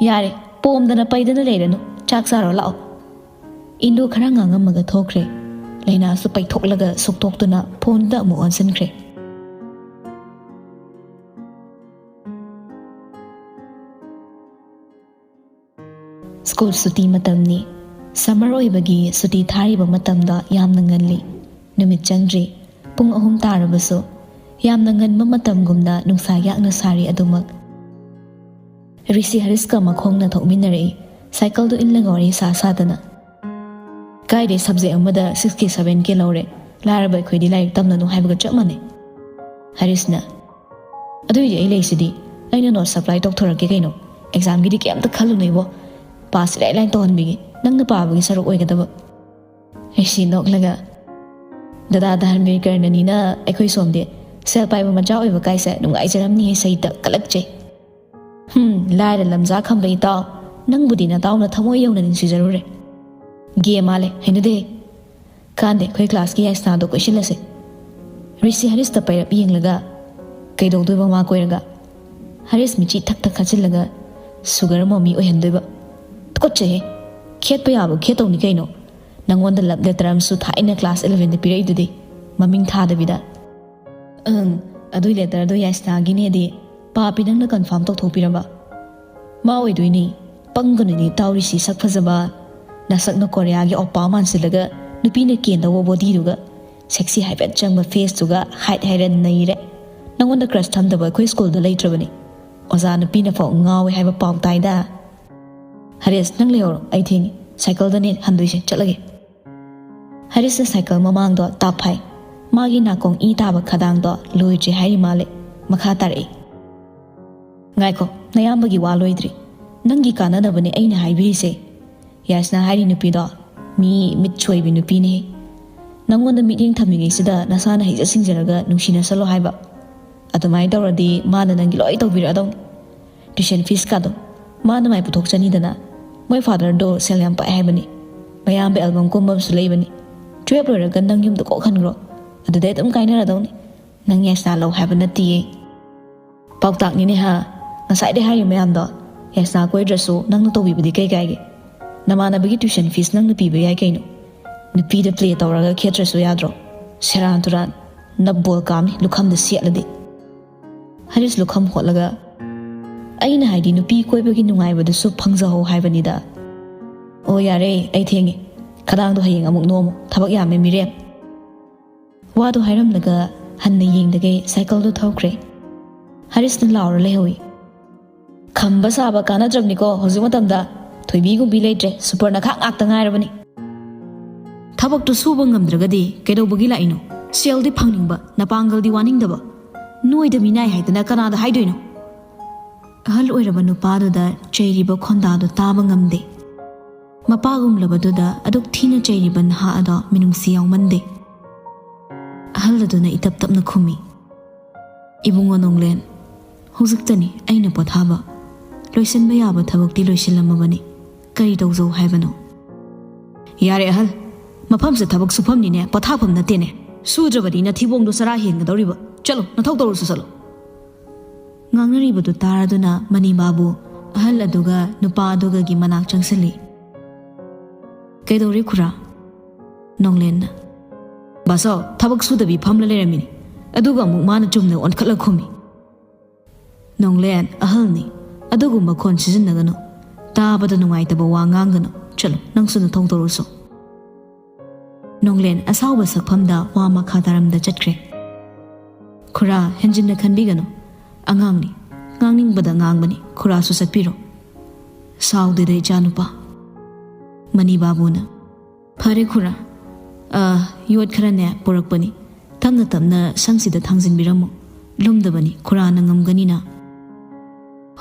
ꯌꯥꯔꯦ, ꯄꯣꯝꯗꯅ ꯄꯩꯗꯅ ꯂꯩꯔꯅꯨ, ꯆꯥꯛ ꯆꯥꯔꯣ ꯂꯥꯛꯑꯣ꯫ ꯏꯟꯗꯨ ꯈꯔ ꯉꯥꯡꯉꯝꯃꯒ ꯊꯣꯛꯈ꯭ꯔꯦ꯫ ꯂꯥꯏꯅꯥꯁꯨ ꯄꯩꯊꯣꯛꯂꯒ ꯁꯨꯛꯇꯣꯛꯇꯨꯅ ꯐꯣꯟꯗ ꯑꯃꯨꯛ ꯑꯣꯟꯁꯤꯟꯈ꯭ꯔꯦ꯫ ꯁ꯭ꯀꯨꯜ ꯁꯨꯇꯤ ꯃꯇꯝꯅꯤ꯫ ꯁꯝꯃꯔ ꯑꯣꯏꯕꯒꯤ ꯁꯨꯇꯤ ꯊꯥꯔꯤꯕ ꯃꯇꯝꯗ ꯌꯥꯝꯅ ꯉꯜꯂꯤ꯫ ꯅꯨꯃꯤꯠ ꯆꯪꯗ꯭ꯔꯤ꯫ ꯄꯨꯡ ꯑꯍꯨꯝ ꯇꯥꯔꯕꯁꯨ ꯌꯥꯝꯅ ꯉꯟꯕ ꯃꯇꯝꯒꯨꯝꯅ ꯅꯨꯡꯁꯥ ꯌꯥꯛꯅ ꯁꯥꯔꯤ ꯑꯗꯨꯃꯛ꯫ ꯔꯤꯁꯤ ꯍꯔꯤꯁꯀ ꯃꯈꯣꯡꯅ ꯊꯣꯛꯃꯤꯟꯅꯔꯛꯏ, ꯁꯥꯏꯀꯜꯗꯨ ꯏꯜꯂꯒ ꯋꯥꯔꯤ ꯁꯥ ꯁꯥꯗꯅ꯫ "ꯀꯥꯏꯗꯩ ꯁꯕꯖꯦꯛ ꯑꯃꯗ ꯁꯤꯛꯁꯇꯤ ꯁꯚꯦꯟ ꯀꯦ ꯂꯧꯔꯦ? ꯂꯥꯏꯔꯕ ꯑꯩꯈꯣꯏꯗꯤ ꯂꯥꯏꯔꯤꯛ ꯇꯝꯂꯅꯨ ꯍꯥꯏꯕꯒ ꯆꯞ ꯃꯥꯟꯅꯩ"꯫ ꯍꯔꯤꯁꯅ, "ꯑꯗꯨꯏꯗꯤ ꯑꯩ ꯂꯩꯁꯤꯗꯤ, ꯑꯩꯅ ꯅꯣꯠ ꯁꯄ꯭ꯂꯥꯏ ꯇꯧꯊꯣꯔꯛꯀꯦ ꯀꯩꯅꯣ꯫ ꯑꯦꯛꯖꯥꯝꯒꯤꯗꯤ ꯀꯩꯝꯇ ꯈꯜꯂꯨꯅꯨ ꯏꯕꯣ, ꯄꯥꯁ ꯏꯔꯥꯏ ꯂꯥꯏꯅ ꯇꯧꯍꯟꯕꯤꯒꯦ, ꯅꯪꯅ ꯄꯥꯕꯒꯤ ꯁꯔꯨꯛ ꯑꯣꯏꯒꯗꯕ"꯫ ꯔꯤꯁꯤ ꯅꯣꯛꯂꯒ, "ꯗꯗꯥ ꯙꯔꯃꯕꯤꯔ ꯀꯔꯅꯅꯤꯅ ꯑꯩꯈꯣꯏ ꯁꯣꯝꯗꯤ ꯁꯦꯜ ꯄꯥꯏꯕ ꯃꯆꯥ ꯑꯣꯏꯕ ꯀꯥꯏꯁꯦ ꯅꯨꯡꯉꯥꯏꯖꯔꯝꯅꯤꯍꯦ, ꯁꯩꯇ ꯀꯜꯂꯛꯆꯩ"꯫ "ꯍꯨꯝ, ꯂꯥꯏꯔ ꯂꯝꯖꯥ ꯈꯝꯕ ꯏꯇꯥꯎ, ꯅꯪꯕꯨꯗꯤ ꯅꯇꯥꯎꯅ ꯊꯃꯣꯏ ꯌꯧꯅ ꯅꯨꯡꯁꯤꯖꯔꯨꯔꯦ꯫ ꯒꯦ ꯃꯥꯜꯂꯦ, ꯍꯩꯅꯗꯦ"꯫ "ꯀꯥꯟꯗꯦ, ꯑꯩꯈꯣꯏ ꯀ꯭ꯂꯥꯁꯀꯤ ꯌꯥꯏꯁꯅꯥꯗꯣ ꯀꯣꯏꯁꯤꯜꯂꯁꯦ"꯫ ꯔꯤꯁꯤ ꯍꯔꯤꯁꯇ ꯄꯩꯔꯞ ꯌꯦꯡꯂꯒ, "ꯀꯩꯗꯧꯗꯣꯏꯕ ꯃꯥ ꯀꯣꯏꯔꯒ? ꯍꯔꯤꯁ ꯃꯤꯆꯤ ꯊꯛ ꯊꯛ ꯈꯠꯆꯤꯜꯂꯒ, "ꯁꯨꯒꯔ ꯃꯃꯤ ꯑꯣꯏꯍꯟꯗꯣꯏꯕ"꯫ ꯇꯨꯀꯠꯆꯩꯍꯦ꯫ ꯈꯦꯠꯄ ꯌꯥꯕ ꯈꯦꯠꯇꯧꯅꯤ ꯀꯩꯅꯣ꯫ ꯅꯪꯉꯣꯟꯗ ꯂꯕ ꯂꯦꯇꯔ ꯑꯃꯁꯨ ꯊꯥꯏꯅ ꯀ꯭ꯂꯥꯁ ꯏꯂꯚꯦꯟꯗ ꯄꯤꯔꯛꯏꯗꯨꯗꯤ, ꯃꯃꯤꯡ ꯊꯥꯗꯕꯤꯗ꯫ ꯑꯪ, ꯑꯗꯨꯏ ꯂꯦꯇꯔꯗꯣ ꯌꯥꯏꯁꯅꯥꯒꯤꯅꯦꯗꯤ ꯄꯥꯄꯤ ꯅꯪꯅ ꯀꯟꯐꯥꯔꯝ ꯇꯧꯊꯣꯛꯄꯤꯔꯕ? ꯃꯥ ꯑꯣꯏꯗꯣꯏꯅꯤ꯫ ꯄꯪꯒꯅꯨꯅꯦ ꯇꯥꯎꯔꯤꯁꯤ, ꯁꯛ ꯐꯖꯕ꯫ ꯅꯁꯛꯅ ꯀꯣꯔꯤꯌꯥꯒꯤ ꯑꯣꯄꯥ ꯃꯥꯟꯁꯤꯜꯂꯒ ꯅꯨꯄꯤꯅ ꯀꯦꯟꯗꯧꯕ ꯕꯣꯗꯤꯗꯨꯒ, ꯁꯦꯛꯁꯤ ꯍꯥꯏꯐꯦꯠ ꯆꯪꯕ ꯐꯦꯁꯇꯨꯒ, ꯍꯥꯏꯠ ꯍꯥꯏꯔꯦ ꯅꯩꯔꯦ꯫ ꯅꯪꯉꯣꯟꯗ ꯀ꯭ꯔꯁ ꯊꯝꯗꯕ ꯑꯩꯈꯣꯏ ꯁ꯭ꯀꯨꯜꯗ ꯂꯩꯇ꯭ꯔꯕꯅꯤ꯫ ꯑꯣꯖꯥ ꯅꯨꯄꯤꯅ ꯐꯥꯎ ꯉꯥꯎꯋꯦ ꯍꯥꯏꯕ ꯄꯥꯎ ꯇꯥꯏꯗ꯫ ꯍꯔꯤꯁ, ꯅꯪ ꯂꯩꯍꯧꯔꯣ, ꯑꯩ ꯊꯦꯡꯉꯦ꯫ ꯁꯥꯏꯀꯜꯗꯅꯦ ꯍꯟꯗꯣꯏꯁꯦ, ꯆꯠꯂꯒꯦ꯫ ꯍꯔꯤꯁꯅ ꯁꯥꯏꯀꯜ ꯃꯃꯥꯡꯗꯣ ꯇꯥꯞ ꯐꯥꯏ꯫ ꯃꯥꯒꯤ ꯅꯥꯀꯣꯡ ꯏ ꯇꯥꯕ ꯈꯗꯥꯡꯗꯣ ꯂꯣꯏꯗ꯭ꯔꯤ ꯍꯥꯏꯔꯤ ꯃꯥꯜꯂꯦ꯫ ꯃꯈꯥ ꯇꯥꯔꯛꯏ꯫ ꯉꯥꯏꯈꯣ, ꯅꯌꯥꯝꯕꯒꯤ ꯋꯥ ꯂꯣꯏꯗ꯭ꯔꯤ꯫ ꯅꯪꯒꯤ ꯀꯥꯟꯅꯅꯕꯅꯦ ꯑꯩꯅ ꯍꯥꯏꯕꯤꯔꯤꯁꯦ꯫ ꯌꯥꯏꯁꯅꯥ ꯍꯥꯏꯔꯤ ꯅꯨꯄꯤꯗꯣ ꯃꯤ ꯃꯤꯠ ꯁꯣꯏꯕꯤ ꯅꯨꯄꯤꯅꯦ꯫ ꯅꯪꯉꯣꯟꯗ ꯃꯤꯠꯌꯦꯡ ꯊꯝꯃꯤꯉꯩꯁꯤꯗ ꯅꯁꯥꯅ ꯍꯩꯖ ꯁꯤꯡꯖꯔꯒ ꯅꯨꯡꯁꯤꯅꯁꯜꯂꯣ ꯍꯥꯏꯕ꯫ ꯑꯗꯨꯃꯥꯏꯅ ꯇꯧꯔꯗꯤ ꯃꯥꯅ ꯅꯪꯒꯤ ꯂꯣꯏ ꯇꯧꯕꯤꯔꯛꯑꯗꯧꯅꯤ꯫ ꯇ꯭ꯌꯨꯁꯟ ꯐꯤꯁꯀꯗꯣ ꯃꯥꯅ ꯃꯥꯏ ꯄꯨꯊꯣꯛꯆꯅꯤꯗꯅ꯫ ꯃꯣꯏ ꯐꯥꯗꯔꯗꯣ ꯁꯦꯜ ꯌꯥꯝ ꯄꯥꯏ ꯍꯥꯏꯕꯅꯤ꯫ ꯃꯌꯥꯝꯕ ꯑꯦꯜꯕꯝ ꯀꯨꯝꯕ ꯑꯃꯁꯨ ꯂꯩꯕꯅꯤ꯫ ꯇꯨꯌꯦꯜꯞ ꯂꯣꯏꯔꯒ ꯅꯪ ꯌꯨꯝꯗ ꯀꯣꯛ ꯍꯟꯈ꯭ꯔꯣ꯫ ꯑꯗꯨꯗꯩ ꯑꯗꯨꯝ ꯀꯥꯏꯅꯔꯗꯧꯅꯤ꯫ ꯅꯪ ꯌꯥꯏꯁꯅꯥ ꯂꯧ ꯍꯥꯏꯕ ꯅꯠꯇꯤꯌꯦ꯫ ꯄꯥꯎꯇꯥꯛꯅꯤꯅꯦ ꯍꯥ? ꯉꯁꯥꯏꯗꯩ ꯍꯥꯏꯔꯤ ꯃꯌꯥꯝꯗꯣ꯫ ꯌꯥꯏꯁꯅꯥ ꯀꯣꯏꯗ꯭ꯔꯁꯨ ꯅꯪꯅ ꯇꯧꯕꯤꯕꯗꯤ ꯀꯩ ꯀꯥꯏꯒꯦ? ꯅꯃꯥꯟꯅꯕꯒꯤ ꯇ꯭ꯌꯨꯁꯟ ꯐꯤꯁ ꯅꯪꯅ ꯄꯤꯕ ꯌꯥꯏ ꯀꯩꯅꯣ꯫ ꯅꯨꯄꯤꯗ ꯄ꯭ꯂꯦ ꯇꯧꯔꯒ ꯈꯦꯠꯇ꯭ꯔꯁꯨ ꯌꯥꯗ꯭ꯔꯣ? ꯁꯦꯔꯥꯟ ꯇꯨꯔꯥꯟ꯫ ꯅꯞ ꯕꯣꯜ ꯀꯥꯝꯅꯤ ꯂꯨꯈꯝꯗ ꯁꯦꯠꯂꯗꯤ꯫ ꯍꯔꯤꯁ ꯂꯨꯈꯝ ꯍꯣꯠꯂꯒ, ꯑꯩꯅ ꯍꯥꯏꯗꯤ ꯅꯨꯄꯤ ꯀꯣꯏꯕꯒꯤ ꯅꯨꯡꯉꯥꯏꯕꯗꯨꯁꯨ ꯐꯪꯖꯍꯧ ꯍꯥꯏꯕꯅꯤꯗ꯫ ꯑꯣ ꯌꯥꯔꯦ, ꯑꯩ ꯊꯦꯡꯉꯦ꯫ ꯈꯗꯥꯡꯗꯣ ꯍꯌꯦꯡ ꯑꯃꯨꯛ ꯅꯣꯝꯃꯨ, ꯊꯕꯛ ꯌꯥꯝꯃꯦ ꯃꯤꯔꯦꯝ꯫ ꯋꯥꯗꯣ ꯍꯥꯏꯔꯝꯂꯒ ꯍꯟꯅ ꯌꯦꯡꯗꯒꯩ ꯁꯥꯏꯀꯜꯗꯣ ꯊꯧꯈ꯭ꯔꯦ꯫ ꯍꯔꯤꯁꯅ ꯂꯥꯎꯔ ꯂꯩꯍꯧꯏ꯫ ꯈꯝꯕ ꯁꯥꯕ ꯀꯥꯟꯅꯗ꯭ꯔꯕꯅꯤꯀꯣ ꯍꯧꯖꯤꯛ ꯃꯇꯝꯗ꯫ ꯊꯣꯏꯕꯤꯒꯨꯝꯕꯤ ꯂꯩꯇ꯭ꯔꯦ, ꯁꯨꯄꯔꯅꯈꯥ ꯉꯥꯛꯇ ꯉꯥꯏꯔꯕꯅꯤ꯫ ꯊꯕꯛꯇꯨ ꯁꯨꯕ ꯉꯝꯗ꯭ꯔꯒꯗꯤ ꯀꯩꯗꯧꯕꯒꯤ ꯂꯥꯛꯏꯅꯣ? ꯁꯦꯜꯗꯤ ꯐꯪꯅꯤꯡꯕ, ꯅꯄꯥꯡꯒꯜꯗꯤ ꯋꯥꯅꯤꯡꯗꯕ꯫ ꯅꯣꯏꯗ ꯃꯤꯅꯥꯏ ꯍꯥꯏꯗꯅ ꯀꯅꯥꯗ ꯍꯥꯏꯗꯣꯏꯅꯣ? ꯑꯍꯜ ꯑꯣꯏꯔꯕ ꯅꯨꯄꯥꯗꯨꯗ ꯆꯩꯔꯤꯕ ꯈꯣꯟꯗꯥꯗꯨ ꯇꯥꯕ ꯉꯝꯗꯦ꯫ ꯃꯄꯥꯒꯨꯝꯂꯕꯗꯨꯗ ꯑꯗꯨꯛ ꯊꯤꯅ ꯆꯩꯔꯤꯕ ꯅꯍꯥ ꯑꯗꯣ ꯃꯤꯅꯨꯡꯁꯤ ꯌꯥꯎꯃꯟꯗꯦ꯫ ꯑꯍꯜ ꯑꯗꯨꯅ ꯏꯇꯞ ꯇꯞꯅ ꯈꯨꯝꯃꯤ, "ꯏꯕꯨꯡꯉꯣ ꯅꯣꯡꯂꯦꯟ, ꯍꯧꯖꯤꯛꯇꯅꯤ ꯑꯩꯅ ꯄꯣꯊꯥꯕ꯫ ꯂꯣꯏꯁꯤꯟꯕ ꯌꯥꯕ ꯊꯕꯛꯇꯤ ꯂꯣꯏꯁꯤꯜꯂꯝꯃꯕꯅꯤ꯫ ꯀꯔꯤ ꯇꯧꯖꯧ ꯍꯥꯏꯕꯅꯣ?" "ꯌꯥꯔꯦ ꯑꯍꯜ, ꯃꯐꯝꯁꯦ ꯊꯕꯛ ꯁꯨꯐꯝꯅꯤꯅꯦ, ꯄꯣꯊꯥꯐꯝ ꯅꯠꯇꯦꯅꯦ꯫ ꯁꯨꯗ꯭ꯔꯕꯗꯤ ꯅꯊꯤꯕꯣꯡꯗꯣ ꯆꯔꯥ ꯍꯦꯟꯒꯗꯧꯔꯤꯕ꯫ ꯆꯠꯂꯣ, ꯅꯊꯧ ꯇꯧꯔꯨꯁꯨ ꯆꯠꯂꯣ꯫" ꯉꯥꯡꯅꯔꯤꯕꯗꯨ ꯇꯥꯔꯗꯨꯅ ꯃꯅꯤꯃꯥꯕꯨ ꯑꯍꯜ ꯑꯗꯨꯒ ꯅꯨꯄꯥ ꯑꯗꯨꯒꯒꯤ ꯃꯅꯥꯛ ꯆꯪꯁꯤꯜꯂꯤ꯫ "ꯀꯩꯗꯧꯔꯦ ꯈꯨꯔꯥ?" ꯅꯣꯡꯂꯦꯟꯅ꯫ "ꯕꯥꯁꯣ, ꯊꯕꯛ ꯁꯨꯗꯕꯤ ꯐꯝꯂ ꯂꯩꯔꯝꯃꯤꯅꯤ, ꯑꯗꯨꯒ ꯑꯃꯨꯛ ꯃꯥꯅ ꯆꯨꯝꯅ ꯑꯣꯟꯈꯠꯂ ꯈꯨꯝꯃꯤ꯫" "ꯅꯣꯡꯂꯦꯟ, ꯑꯍꯜꯅꯤ, ꯑꯗꯨꯒꯨꯝꯕ ꯈꯣꯟ ꯁꯤꯖꯤꯟꯅꯒꯅꯨ꯫ ꯇꯥꯕꯗ ꯅꯨꯡꯉꯥꯏꯇꯕ ꯋꯥ ꯉꯥꯡꯒꯅꯨ꯫ ꯆꯠꯂꯣ, ꯅꯪꯁꯨ ꯅꯊꯧ ꯇꯧꯔꯨꯆꯣ꯫" ꯅꯣꯡꯂꯦꯟ ꯑꯁꯥꯎꯕ ꯁꯛꯐꯝꯗ ꯋꯥ ꯃꯈꯥ ꯇꯥꯔꯝꯗ ꯆꯠꯈ꯭ꯔꯦ꯫ "ꯈꯨꯔꯥ, ꯍꯦꯟꯖꯤꯟꯅ ꯈꯟꯕꯤꯒꯅꯨ꯫ ꯑꯉꯥꯡꯅꯤ, ꯉꯥꯡꯅꯤꯡꯕꯗ ꯉꯥꯡꯕꯅꯤ꯫ ꯈꯨꯔꯥꯁꯨ ꯆꯠꯄꯤꯔꯣ꯫" "ꯁꯥꯎꯗꯦꯗ, ꯏꯆꯥꯅꯨꯄꯥ꯫" ꯃꯅꯤ ꯕꯥꯕꯨꯅ꯫ "ꯐꯔꯦ ꯈꯨꯔꯥ, ꯑ, ꯌꯣꯠ ꯈꯔꯅꯦ ꯄꯨꯔꯛꯄꯅꯤ꯫ ꯇꯞꯅ ꯇꯞꯅ ꯁꯪꯁꯤꯗ ꯊꯥꯡꯖꯤꯟꯕꯤꯔꯝꯃꯨ꯫ ꯂꯨꯝꯗꯕꯅꯤ, ꯈꯨꯔꯥꯅ ꯉꯝꯒꯅꯤꯅ꯫"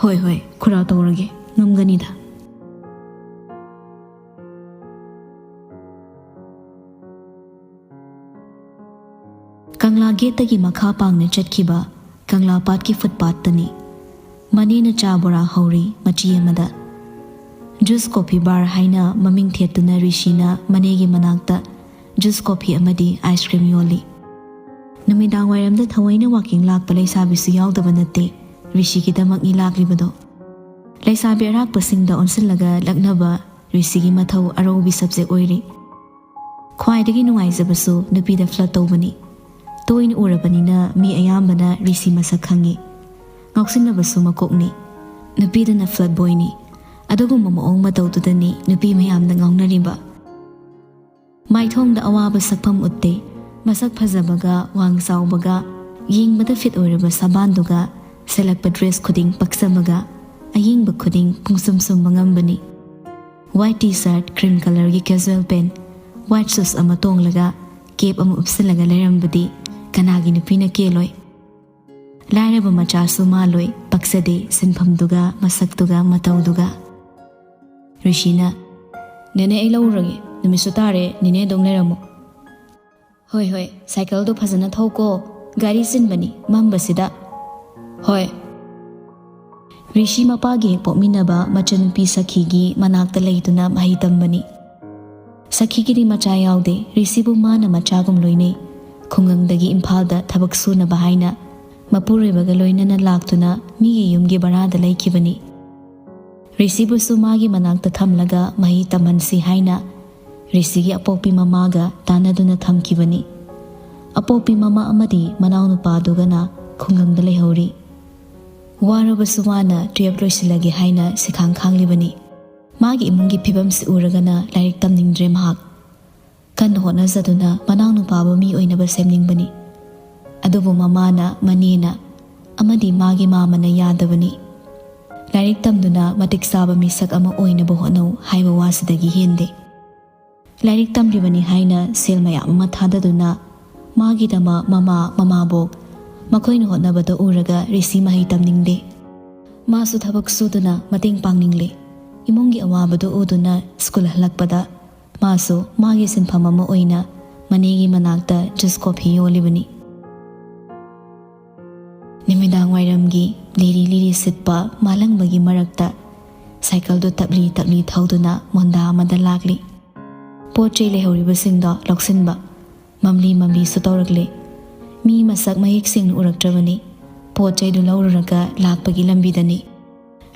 "ꯍꯣꯏ, ꯍꯣꯏ, ꯈꯨꯔꯥ ꯇꯧꯔꯒꯦ, ꯉꯝꯒꯅꯤꯗ꯫" ꯀꯪꯂꯥ ꯒꯦꯠꯇꯒꯤ ꯃꯈꯥ ꯄꯥꯡꯅ ꯆꯠꯈꯤꯕ ꯀꯪꯂꯥ ꯄꯥꯠꯀꯤ ꯐꯨꯠꯄꯥꯠꯇꯅꯤ꯫ ꯃꯅꯦꯅ ꯆꯥ ꯕꯣꯔꯥ ꯍꯧꯔꯤ ꯃꯆꯤ ꯑꯃꯗ꯫ ꯖꯨꯁ ꯀꯣꯐꯤ ꯕꯥꯔ ꯍꯥꯏꯅ ꯃꯃꯤꯡ ꯊꯦꯠꯇꯨꯅ ꯔꯤꯁꯤꯅ ꯃꯅꯦꯒꯤ ꯃꯅꯥꯛꯇ ꯖꯨꯁ ꯀꯣꯐꯤ ꯑꯃꯗꯤ ꯑꯥꯏꯁ ꯀ꯭ꯔꯤꯝ ꯌꯣꯜꯂꯤ꯫ ꯅꯨꯃꯤꯗꯥꯡ ꯋꯥꯏꯔꯝꯗ ꯊꯑꯣꯏꯅ ꯋꯥꯀꯤꯡ ꯂꯥꯛꯄ ꯂꯩꯁꯥꯕꯤꯁꯨ ꯌꯥꯎꯗꯕ ꯅꯠꯇꯦ ꯔꯤꯁꯤꯒꯤꯗꯃꯛꯅꯤ ꯂꯥꯛꯂꯤꯕꯗꯣ꯫ ꯂꯩꯁꯥꯕꯤ ꯑꯔꯥꯛꯄꯁꯤꯡꯗ ꯑꯣꯟꯁꯤꯜꯂꯒ ꯂꯛꯅꯕ ꯔꯤꯁꯤꯒꯤ ꯃꯊꯧ ꯑꯔꯧꯕꯤ ꯁꯕꯖꯦꯛ ꯑꯣꯏꯔꯤ꯫ ꯈ꯭ꯋꯥꯏꯗꯒꯤ ꯅꯨꯡꯉꯥꯏꯖꯕꯁꯨ ꯅꯨꯄꯤꯗ ꯐ꯭ꯂꯔꯠ ꯇꯧꯕꯅꯤ꯫ ꯇꯣꯏꯅ ꯎꯔꯕꯅꯤꯅ ꯃꯤ ꯑꯌꯥꯝꯕꯅ ꯔꯤꯁꯤ ꯃꯁꯛ ꯈꯪꯉꯤ꯫ ꯉꯥꯎꯁꯤꯟꯅꯕꯁꯨ ꯃꯀꯣꯛꯅꯤ꯫ ꯅꯨꯄꯤꯗꯅ ꯐ꯭ꯂꯔꯠ ꯕꯣꯏꯅꯤ꯫ ꯑꯗꯨꯒꯨꯝꯕ ꯃꯑꯣꯡ ꯃꯇꯧꯗꯨꯗꯅꯤ ꯅꯨꯄꯤ ꯃꯌꯥꯝꯅ ꯉꯥꯎꯅꯔꯤꯕ꯫ ꯃꯥꯏꯊꯣꯡꯗ ꯑꯋꯥꯕ ꯁꯛꯐꯝ ꯎꯠꯇꯦ꯫ ꯃꯁꯛ ꯐꯖꯕꯒ, ꯋꯥꯡ ꯆꯥꯎꯕꯒ, ꯌꯦꯡꯕꯗ ꯐꯤꯠ ꯑꯣꯏꯔꯕ ꯁꯕꯥꯟꯗꯨꯒ, ꯁꯦꯠꯂꯛꯄ ꯗ꯭ꯔꯦꯁ ꯈꯨꯗꯤꯡ ꯄꯛꯆꯕꯒ, ꯑꯌꯦꯡꯕ ꯈꯨꯗꯤꯡ ꯄꯨꯡꯁꯨꯝ ꯁꯨꯝꯕ ꯉꯝꯕꯅꯤ꯫ ꯋꯥꯏꯠ ꯇꯤ ꯁꯔꯠ, ꯀ꯭ꯔꯤꯝ ꯀꯂꯔꯒꯤ ꯀꯦꯖꯨꯋꯦꯜ ꯄꯦꯟ, ꯋꯥꯏꯠ ꯁꯨꯁ ꯑꯃ ꯇꯣꯡꯂꯒ, ꯀꯦꯞ ꯑꯃ ꯎꯞꯁꯤꯜꯂꯒ ꯂꯩꯔꯝꯕꯗꯤ ꯀꯅꯥꯒꯤ ꯅꯨꯄꯤꯅ ꯀꯦꯂꯣꯏ? ꯂꯥꯏꯔꯕ ꯃꯆꯥꯁꯨ ꯃꯥꯜꯂꯣꯏ, ꯄꯛꯆꯗꯦ ꯁꯤꯟꯐꯝꯗꯨꯒ, ꯃꯁꯛꯇꯨꯒ, ꯃꯇꯧꯗꯨꯒ꯫ ꯔꯤꯁꯤꯅ, "ꯅꯦꯅꯦ, ꯑꯩ ꯂꯧꯔꯨꯔꯒꯦ꯫ ꯅꯨꯃꯤꯠꯁꯨ ꯇꯥꯔꯦ, ꯅꯦꯅꯦ ꯑꯗꯨꯝ ꯂꯩꯔꯝꯃꯣ꯫" "ꯍꯣꯏ, ꯍꯣꯏ, ꯁꯥꯏꯀꯜꯗꯣ ꯐꯖꯅ ꯊꯧꯀꯣ꯫ ꯒꯥꯔꯤ ꯆꯤꯟꯕꯅꯤ, ꯃꯝꯕꯁꯤꯗ꯫" "ꯍꯣꯏ꯫" ꯔꯤꯁꯤ ꯃꯄꯥꯒꯤ ꯍꯦꯛ ꯄꯣꯛꯃꯤꯟꯅꯕ ꯃꯆꯟꯅꯨꯄꯤ ꯁꯈꯤꯒꯤ ꯃꯅꯥꯛꯇ ꯂꯩꯗꯨꯅ ꯃꯍꯩ ꯇꯝꯕꯅꯤ꯫ ꯁꯈꯤꯒꯤꯗꯤ ꯃꯆꯥ ꯌꯥꯎꯗꯦ꯫ ꯔꯤꯁꯤꯕꯨ ꯃꯥꯅ ꯃꯆꯥꯒꯨꯝ ꯂꯣꯏꯅꯩ꯫ ꯈꯨꯡꯒꯪꯗꯒꯤ ꯏꯝꯐꯥꯜꯗ ꯊꯕꯛ ꯁꯨꯅꯕ ꯍꯥꯏꯅ ꯃꯄꯨꯔꯣꯏꯕꯒ ꯂꯣꯏꯅꯅ ꯂꯥꯛꯇꯨꯅ ꯃꯤꯒꯤ ꯌꯨꯝꯒꯤ ꯚꯔꯥꯗ ꯂꯩꯈꯤꯕꯅꯤ꯫ ꯔꯤꯁꯤꯕꯨꯁꯨ ꯃꯥꯒꯤ ꯃꯅꯥꯛꯇ ꯊꯝꯂꯒ ꯃꯍꯩ ꯇꯝꯍꯟꯁꯤ ꯍꯥꯏꯅ ꯔꯤꯁꯤꯒꯤ ꯑꯄꯣꯛꯄꯤ ꯃꯃꯥꯒ ꯇꯥꯟꯅꯗꯨꯅ ꯊꯝꯈꯤꯕꯅꯤ꯫ ꯑꯄꯣꯛꯄꯤ ꯃꯃꯥ ꯑꯃꯗꯤ ꯃꯅꯥꯎꯅꯨꯄꯥꯗꯨꯒꯅ ꯈꯨꯡꯒꯪꯗ ꯂꯩꯍꯧꯔꯤ꯫ ꯋꯥꯔꯕꯁꯨ ꯃꯥꯅ ꯇꯨꯌꯦꯜꯐ ꯂꯣꯏꯁꯤꯜꯂꯒꯦ ꯍꯥꯏꯅ ꯁꯤꯈꯥꯡ ꯈꯥꯡꯂꯤꯕꯅꯤ꯫ ꯃꯥꯒꯤ ꯏꯃꯨꯡꯒꯤ ꯐꯤꯕꯝꯁꯤ ꯎꯔꯒꯅ ꯂꯥꯏꯔꯤꯛ ꯇꯝꯅꯤꯡꯗ꯭ꯔꯦ ꯃꯍꯥꯛ꯫ ꯀꯟꯅ ꯍꯣꯠꯅꯖꯗꯨꯅ ꯃꯅꯥꯎꯅꯨꯄꯥꯕꯨ ꯃꯤ ꯑꯣꯏꯅꯕ ꯁꯦꯝꯅꯤꯡꯕꯅꯤ꯫ ꯑꯗꯨꯕꯨ ꯃꯃꯥꯅ, ꯃꯅꯦꯅ ꯑꯃꯗꯤ ꯃꯥꯒꯤ ꯃꯥꯃꯅ ꯌꯥꯗꯕꯅꯤ꯫ ꯂꯥꯏꯔꯤꯛ ꯇꯝꯗꯨꯅ ꯃꯇꯤꯛ ꯆꯥꯕ ꯃꯤꯁꯛ ꯑꯃ ꯑꯣꯏꯅꯕ ꯍꯣꯠꯅꯧ ꯍꯥꯏꯕ ꯋꯥꯁꯤꯗꯒꯤ ꯍꯦꯟꯗꯦ꯫ ꯂꯥꯏꯔꯤꯛ ꯇꯝꯂꯤꯕꯅꯤ ꯍꯥꯏꯅ ꯁꯦꯜ ꯃꯌꯥꯝ ꯑꯃ ꯊꯥꯗꯗꯨꯅ ꯃꯥꯒꯤꯗꯃꯛ ꯃꯃꯥ, ꯃꯃꯥꯕꯣꯛ, ꯃꯈꯣꯏꯅ ꯍꯣꯠꯅꯕꯗ ꯎꯔꯒ ꯔꯤꯁꯤ ꯃꯍꯩ ꯇꯝꯅꯤꯡꯗꯦ꯫ ꯃꯥꯁꯨ ꯊꯕꯛ ꯁꯨꯗꯨꯅ ꯃꯇꯦꯡ ꯄꯥꯡꯅꯤꯡꯂꯦ꯫ ꯏꯃꯨꯡꯒꯤ ꯑꯋꯥꯕꯗꯨ ꯎꯗꯨꯅ ꯁ꯭ꯀꯨꯜ ꯍꯜꯂꯛꯄꯗ ꯃꯥꯁꯨ ꯃꯥꯒꯤ ꯁꯤꯟꯐꯝ ꯑꯃ ꯑꯣꯏꯅ ꯃꯅꯦꯒꯤ ꯃꯅꯥꯛꯇ ꯖꯨꯁ ꯀꯣꯐꯤ ꯌꯣꯜꯂꯤꯕꯅꯤ꯫ ꯅꯨꯃꯤꯗꯥꯡ ꯋꯥꯏꯔꯝꯒꯤ ꯂꯤꯔꯤ ꯂꯤꯔꯤ ꯁꯤꯠꯄ ꯃꯥꯂꯪꯕꯒꯤ ꯃꯔꯛꯇ ꯁꯥꯏꯀꯜꯗꯨ ꯇꯞꯂꯤ ꯇꯞꯂꯤ ꯊꯧꯗꯨꯅ ꯃꯣꯟꯗꯥ ꯑꯃꯗ ꯂꯥꯛꯂꯤ꯫ ꯄꯣꯠ ꯆꯩ ꯂꯩꯍꯧꯔꯤꯕꯁꯤꯡꯗꯣ ꯂꯧꯁꯤꯟꯕ ꯃꯝꯂꯤ ꯃꯝꯂꯤꯁꯨ ꯇꯧꯔꯛꯂꯦ꯫ ꯃꯤ ꯃꯁꯛ ꯃꯌꯦꯛ ꯁꯦꯡꯅ ꯎꯔꯛꯇ꯭ꯔꯕꯅꯤ꯫ ꯄꯣꯠ ꯆꯩꯗꯨ ꯂꯧꯔꯨꯔꯒ ꯂꯥꯛꯄꯒꯤ ꯂꯝꯕꯤꯗꯅꯤ꯫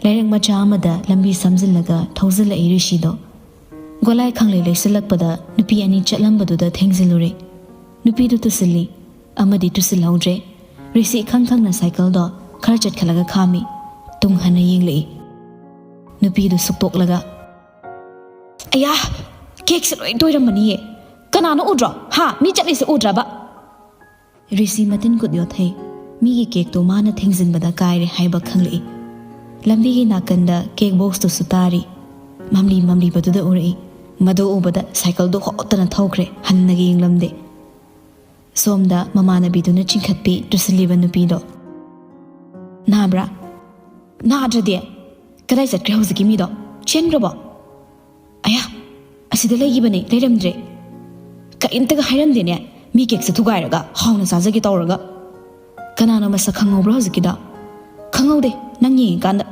ꯂꯩꯔꯛ ꯃꯆꯥ ꯑꯃꯗ ꯂꯝꯕꯤ ꯁꯝꯖꯤꯜꯂꯒ ꯊꯧꯖꯤꯜꯂꯛꯏ ꯔꯤꯁꯤꯗꯣ꯫ ꯒꯣꯂꯥꯏ ꯈꯪꯂꯩ ꯂꯩꯁꯤꯜꯂꯛꯄꯗ ꯅꯨꯄꯤ ꯑꯅꯤ ꯆꯠꯂꯝꯕꯗꯨꯗ ꯊꯦꯡꯖꯤꯜꯂꯨꯔꯦ꯫ ꯅꯨꯄꯤꯗꯨ ꯇꯨꯁꯤꯜꯂꯤ ꯑꯃꯗꯤ ꯇꯨꯁꯤꯜꯍꯧꯗ꯭ꯔꯦ꯫ ꯔꯤꯁꯤ ꯏꯈꯪ ꯈꯪꯅ ꯁꯥꯏꯀꯜꯗꯣ ꯈꯔ ꯆꯠꯈꯠꯂꯒ ꯈꯥꯝꯃꯤ꯫ ꯇꯨꯡ ꯍꯟꯅ ꯌꯦꯡꯂꯛꯏ꯫ ꯅꯨꯄꯤꯗꯨ ꯁꯨꯛꯇꯣꯛꯂꯒ, "ꯑꯌꯥ, ꯀꯦꯛꯁꯦ ꯂꯣꯏ ꯇꯣꯏꯔꯝꯃꯅꯤꯌꯦ꯫ ꯀꯅꯥꯅꯣ ꯎꯗ꯭ꯔꯣ? ꯍꯥ? ꯃꯤ ꯆꯠꯂꯤꯁꯦ ꯎꯗ꯭ꯔꯕ?" ꯔꯤꯁꯤ ꯃꯇꯤꯟ ꯀꯨꯠ ꯌꯣꯠꯊꯩ꯫ ꯃꯤꯒꯤ ꯀꯦꯛꯇꯣ ꯃꯥꯅ ꯊꯦꯡꯖꯤꯟꯕꯗ ꯀꯥꯏꯔꯦ ꯍꯥꯏꯕ ꯈꯪꯂꯛꯏ꯫ ꯂꯝꯕꯤꯒꯤ ꯅꯥꯀꯟꯗ ꯀꯦꯛ ꯕꯣꯛꯁꯇꯨꯁꯨ ꯇꯥꯔꯤ꯫ ꯃꯝꯂꯤ ꯃꯝꯂꯤꯕꯗꯨꯗ ꯎꯔꯛꯏ꯫ ꯃꯗꯨ ꯎꯕꯗ ꯁꯥꯏꯀꯜꯗꯨ ꯍꯣꯠꯇꯅ ꯊꯧꯈ꯭ꯔꯦ, ꯍꯟꯅꯒ ꯌꯦꯡꯂꯝꯗꯦ꯫ ꯁꯣꯝꯗ ꯃꯃꯥꯟꯅꯕꯤꯗꯨꯅ ꯆꯤꯡꯈꯠꯄꯤ ꯇꯨꯁꯤꯜꯂꯤꯕ ꯅꯨꯄꯤꯗꯣ꯫ "ꯅꯥꯕ꯭ꯔꯥ? ꯅꯥꯗ꯭ꯔꯗꯤ? ꯀꯗꯥꯏ ꯆꯠꯈ꯭ꯔꯦ ꯍꯧꯖꯤꯛꯀꯤ ꯃꯤꯗꯣ? ꯆꯦꯟꯈ꯭ꯔꯕꯣ? ꯑꯌꯥ, ꯑꯁꯤꯗ ꯂꯩꯈꯤꯕꯅꯦ, ꯂꯩꯔꯝꯗ꯭ꯔꯦ꯫ ꯀꯔꯤꯝꯇꯒ ꯍꯥꯏꯔꯝꯗꯦꯅꯦ, ꯃꯤ ꯀꯦꯛꯁꯦ ꯊꯨꯒꯥꯏꯔꯒ ꯍꯥꯎꯅ ꯆꯥꯖꯒꯦ ꯇꯧꯔꯒ꯫ ꯀꯅꯥꯅꯣ ꯃꯁꯛ ꯈꯪꯍꯧꯕ꯭ꯔꯣ ꯍꯧꯖꯤꯛꯀꯤꯗꯣ?" "ꯈꯪꯍꯧꯗꯦ, ꯅꯪ ꯌꯦꯡꯉꯤꯀꯥꯟꯗ꯫"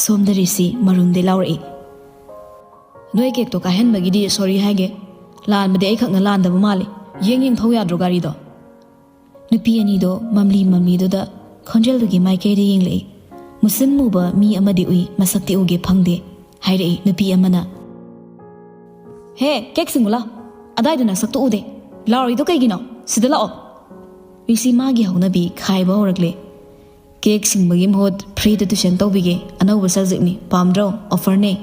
ꯁꯣꯝꯗ ꯔꯤꯁꯤ ꯃꯔꯨꯝꯗꯩ ꯂꯥꯎꯔꯛꯏ꯫ "ꯅꯣꯏ ꯀꯦꯛꯇꯣ ꯀꯥꯏꯍꯟꯕꯒꯤꯗꯤ ꯁꯣꯔꯤ ꯍꯥꯏꯒꯦ꯫ ꯂꯥꯟꯕꯗꯤ ꯑꯩꯈꯛꯅ ꯂꯥꯟꯗꯕ ꯃꯥꯜꯂꯤ꯫ ꯌꯦꯡ ꯌꯦꯡ ꯊꯧ ꯌꯥꯗ꯭ꯔꯣ ꯒꯥꯔꯤꯗꯣ?" ꯅꯨꯄꯤ ꯑꯅꯤꯗꯣ ꯃꯝꯂꯤ ꯃꯝꯂꯤꯗꯨꯗ ꯈꯣꯟꯖꯦꯜꯗꯨꯒꯤ ꯃꯥꯏꯀꯩꯗ ꯌꯦꯡꯂꯛꯏ꯫ ꯃꯨꯁꯤꯟ ꯃꯨꯕ ꯃꯤ ꯑꯃꯗꯤ ꯎꯏ, ꯃꯁꯛꯇꯤ ꯎꯒꯦ ꯐꯪꯗꯦ, ꯍꯥꯏꯔꯛꯏ ꯅꯨꯄꯤ ꯑꯃꯅ꯫ "ꯍꯦ, ꯀꯦꯛ ꯁꯤꯡꯉꯨ ꯂꯥꯎ꯫ ꯑꯗꯥꯏꯗ ꯅꯁꯛꯇꯣ ꯎꯗꯦ꯫ ꯂꯥꯎꯔꯤꯗꯣ ꯀꯩꯒꯤꯅꯣ? ꯁꯤꯗ ꯂꯥꯛꯑꯣ꯫" ꯔꯤꯁꯤ ꯃꯥꯒꯤ ꯍꯧꯅꯕꯤ ꯈꯥꯏꯕ ꯍꯧꯔꯛꯂꯦ꯫ "ꯀꯦꯛ ꯁꯤꯡꯕꯒꯤ ꯃꯍꯨꯠ ꯐ꯭ꯔꯤꯗ ꯇ꯭ꯌꯨꯁꯟ ꯇꯧꯕꯤꯒꯦ꯫ ꯑꯅꯧꯕ ꯁꯕꯖꯦꯛꯅꯤ, ꯄꯥꯝꯗ꯭ꯔꯣ? ꯑꯣꯐꯔꯅꯦ꯫"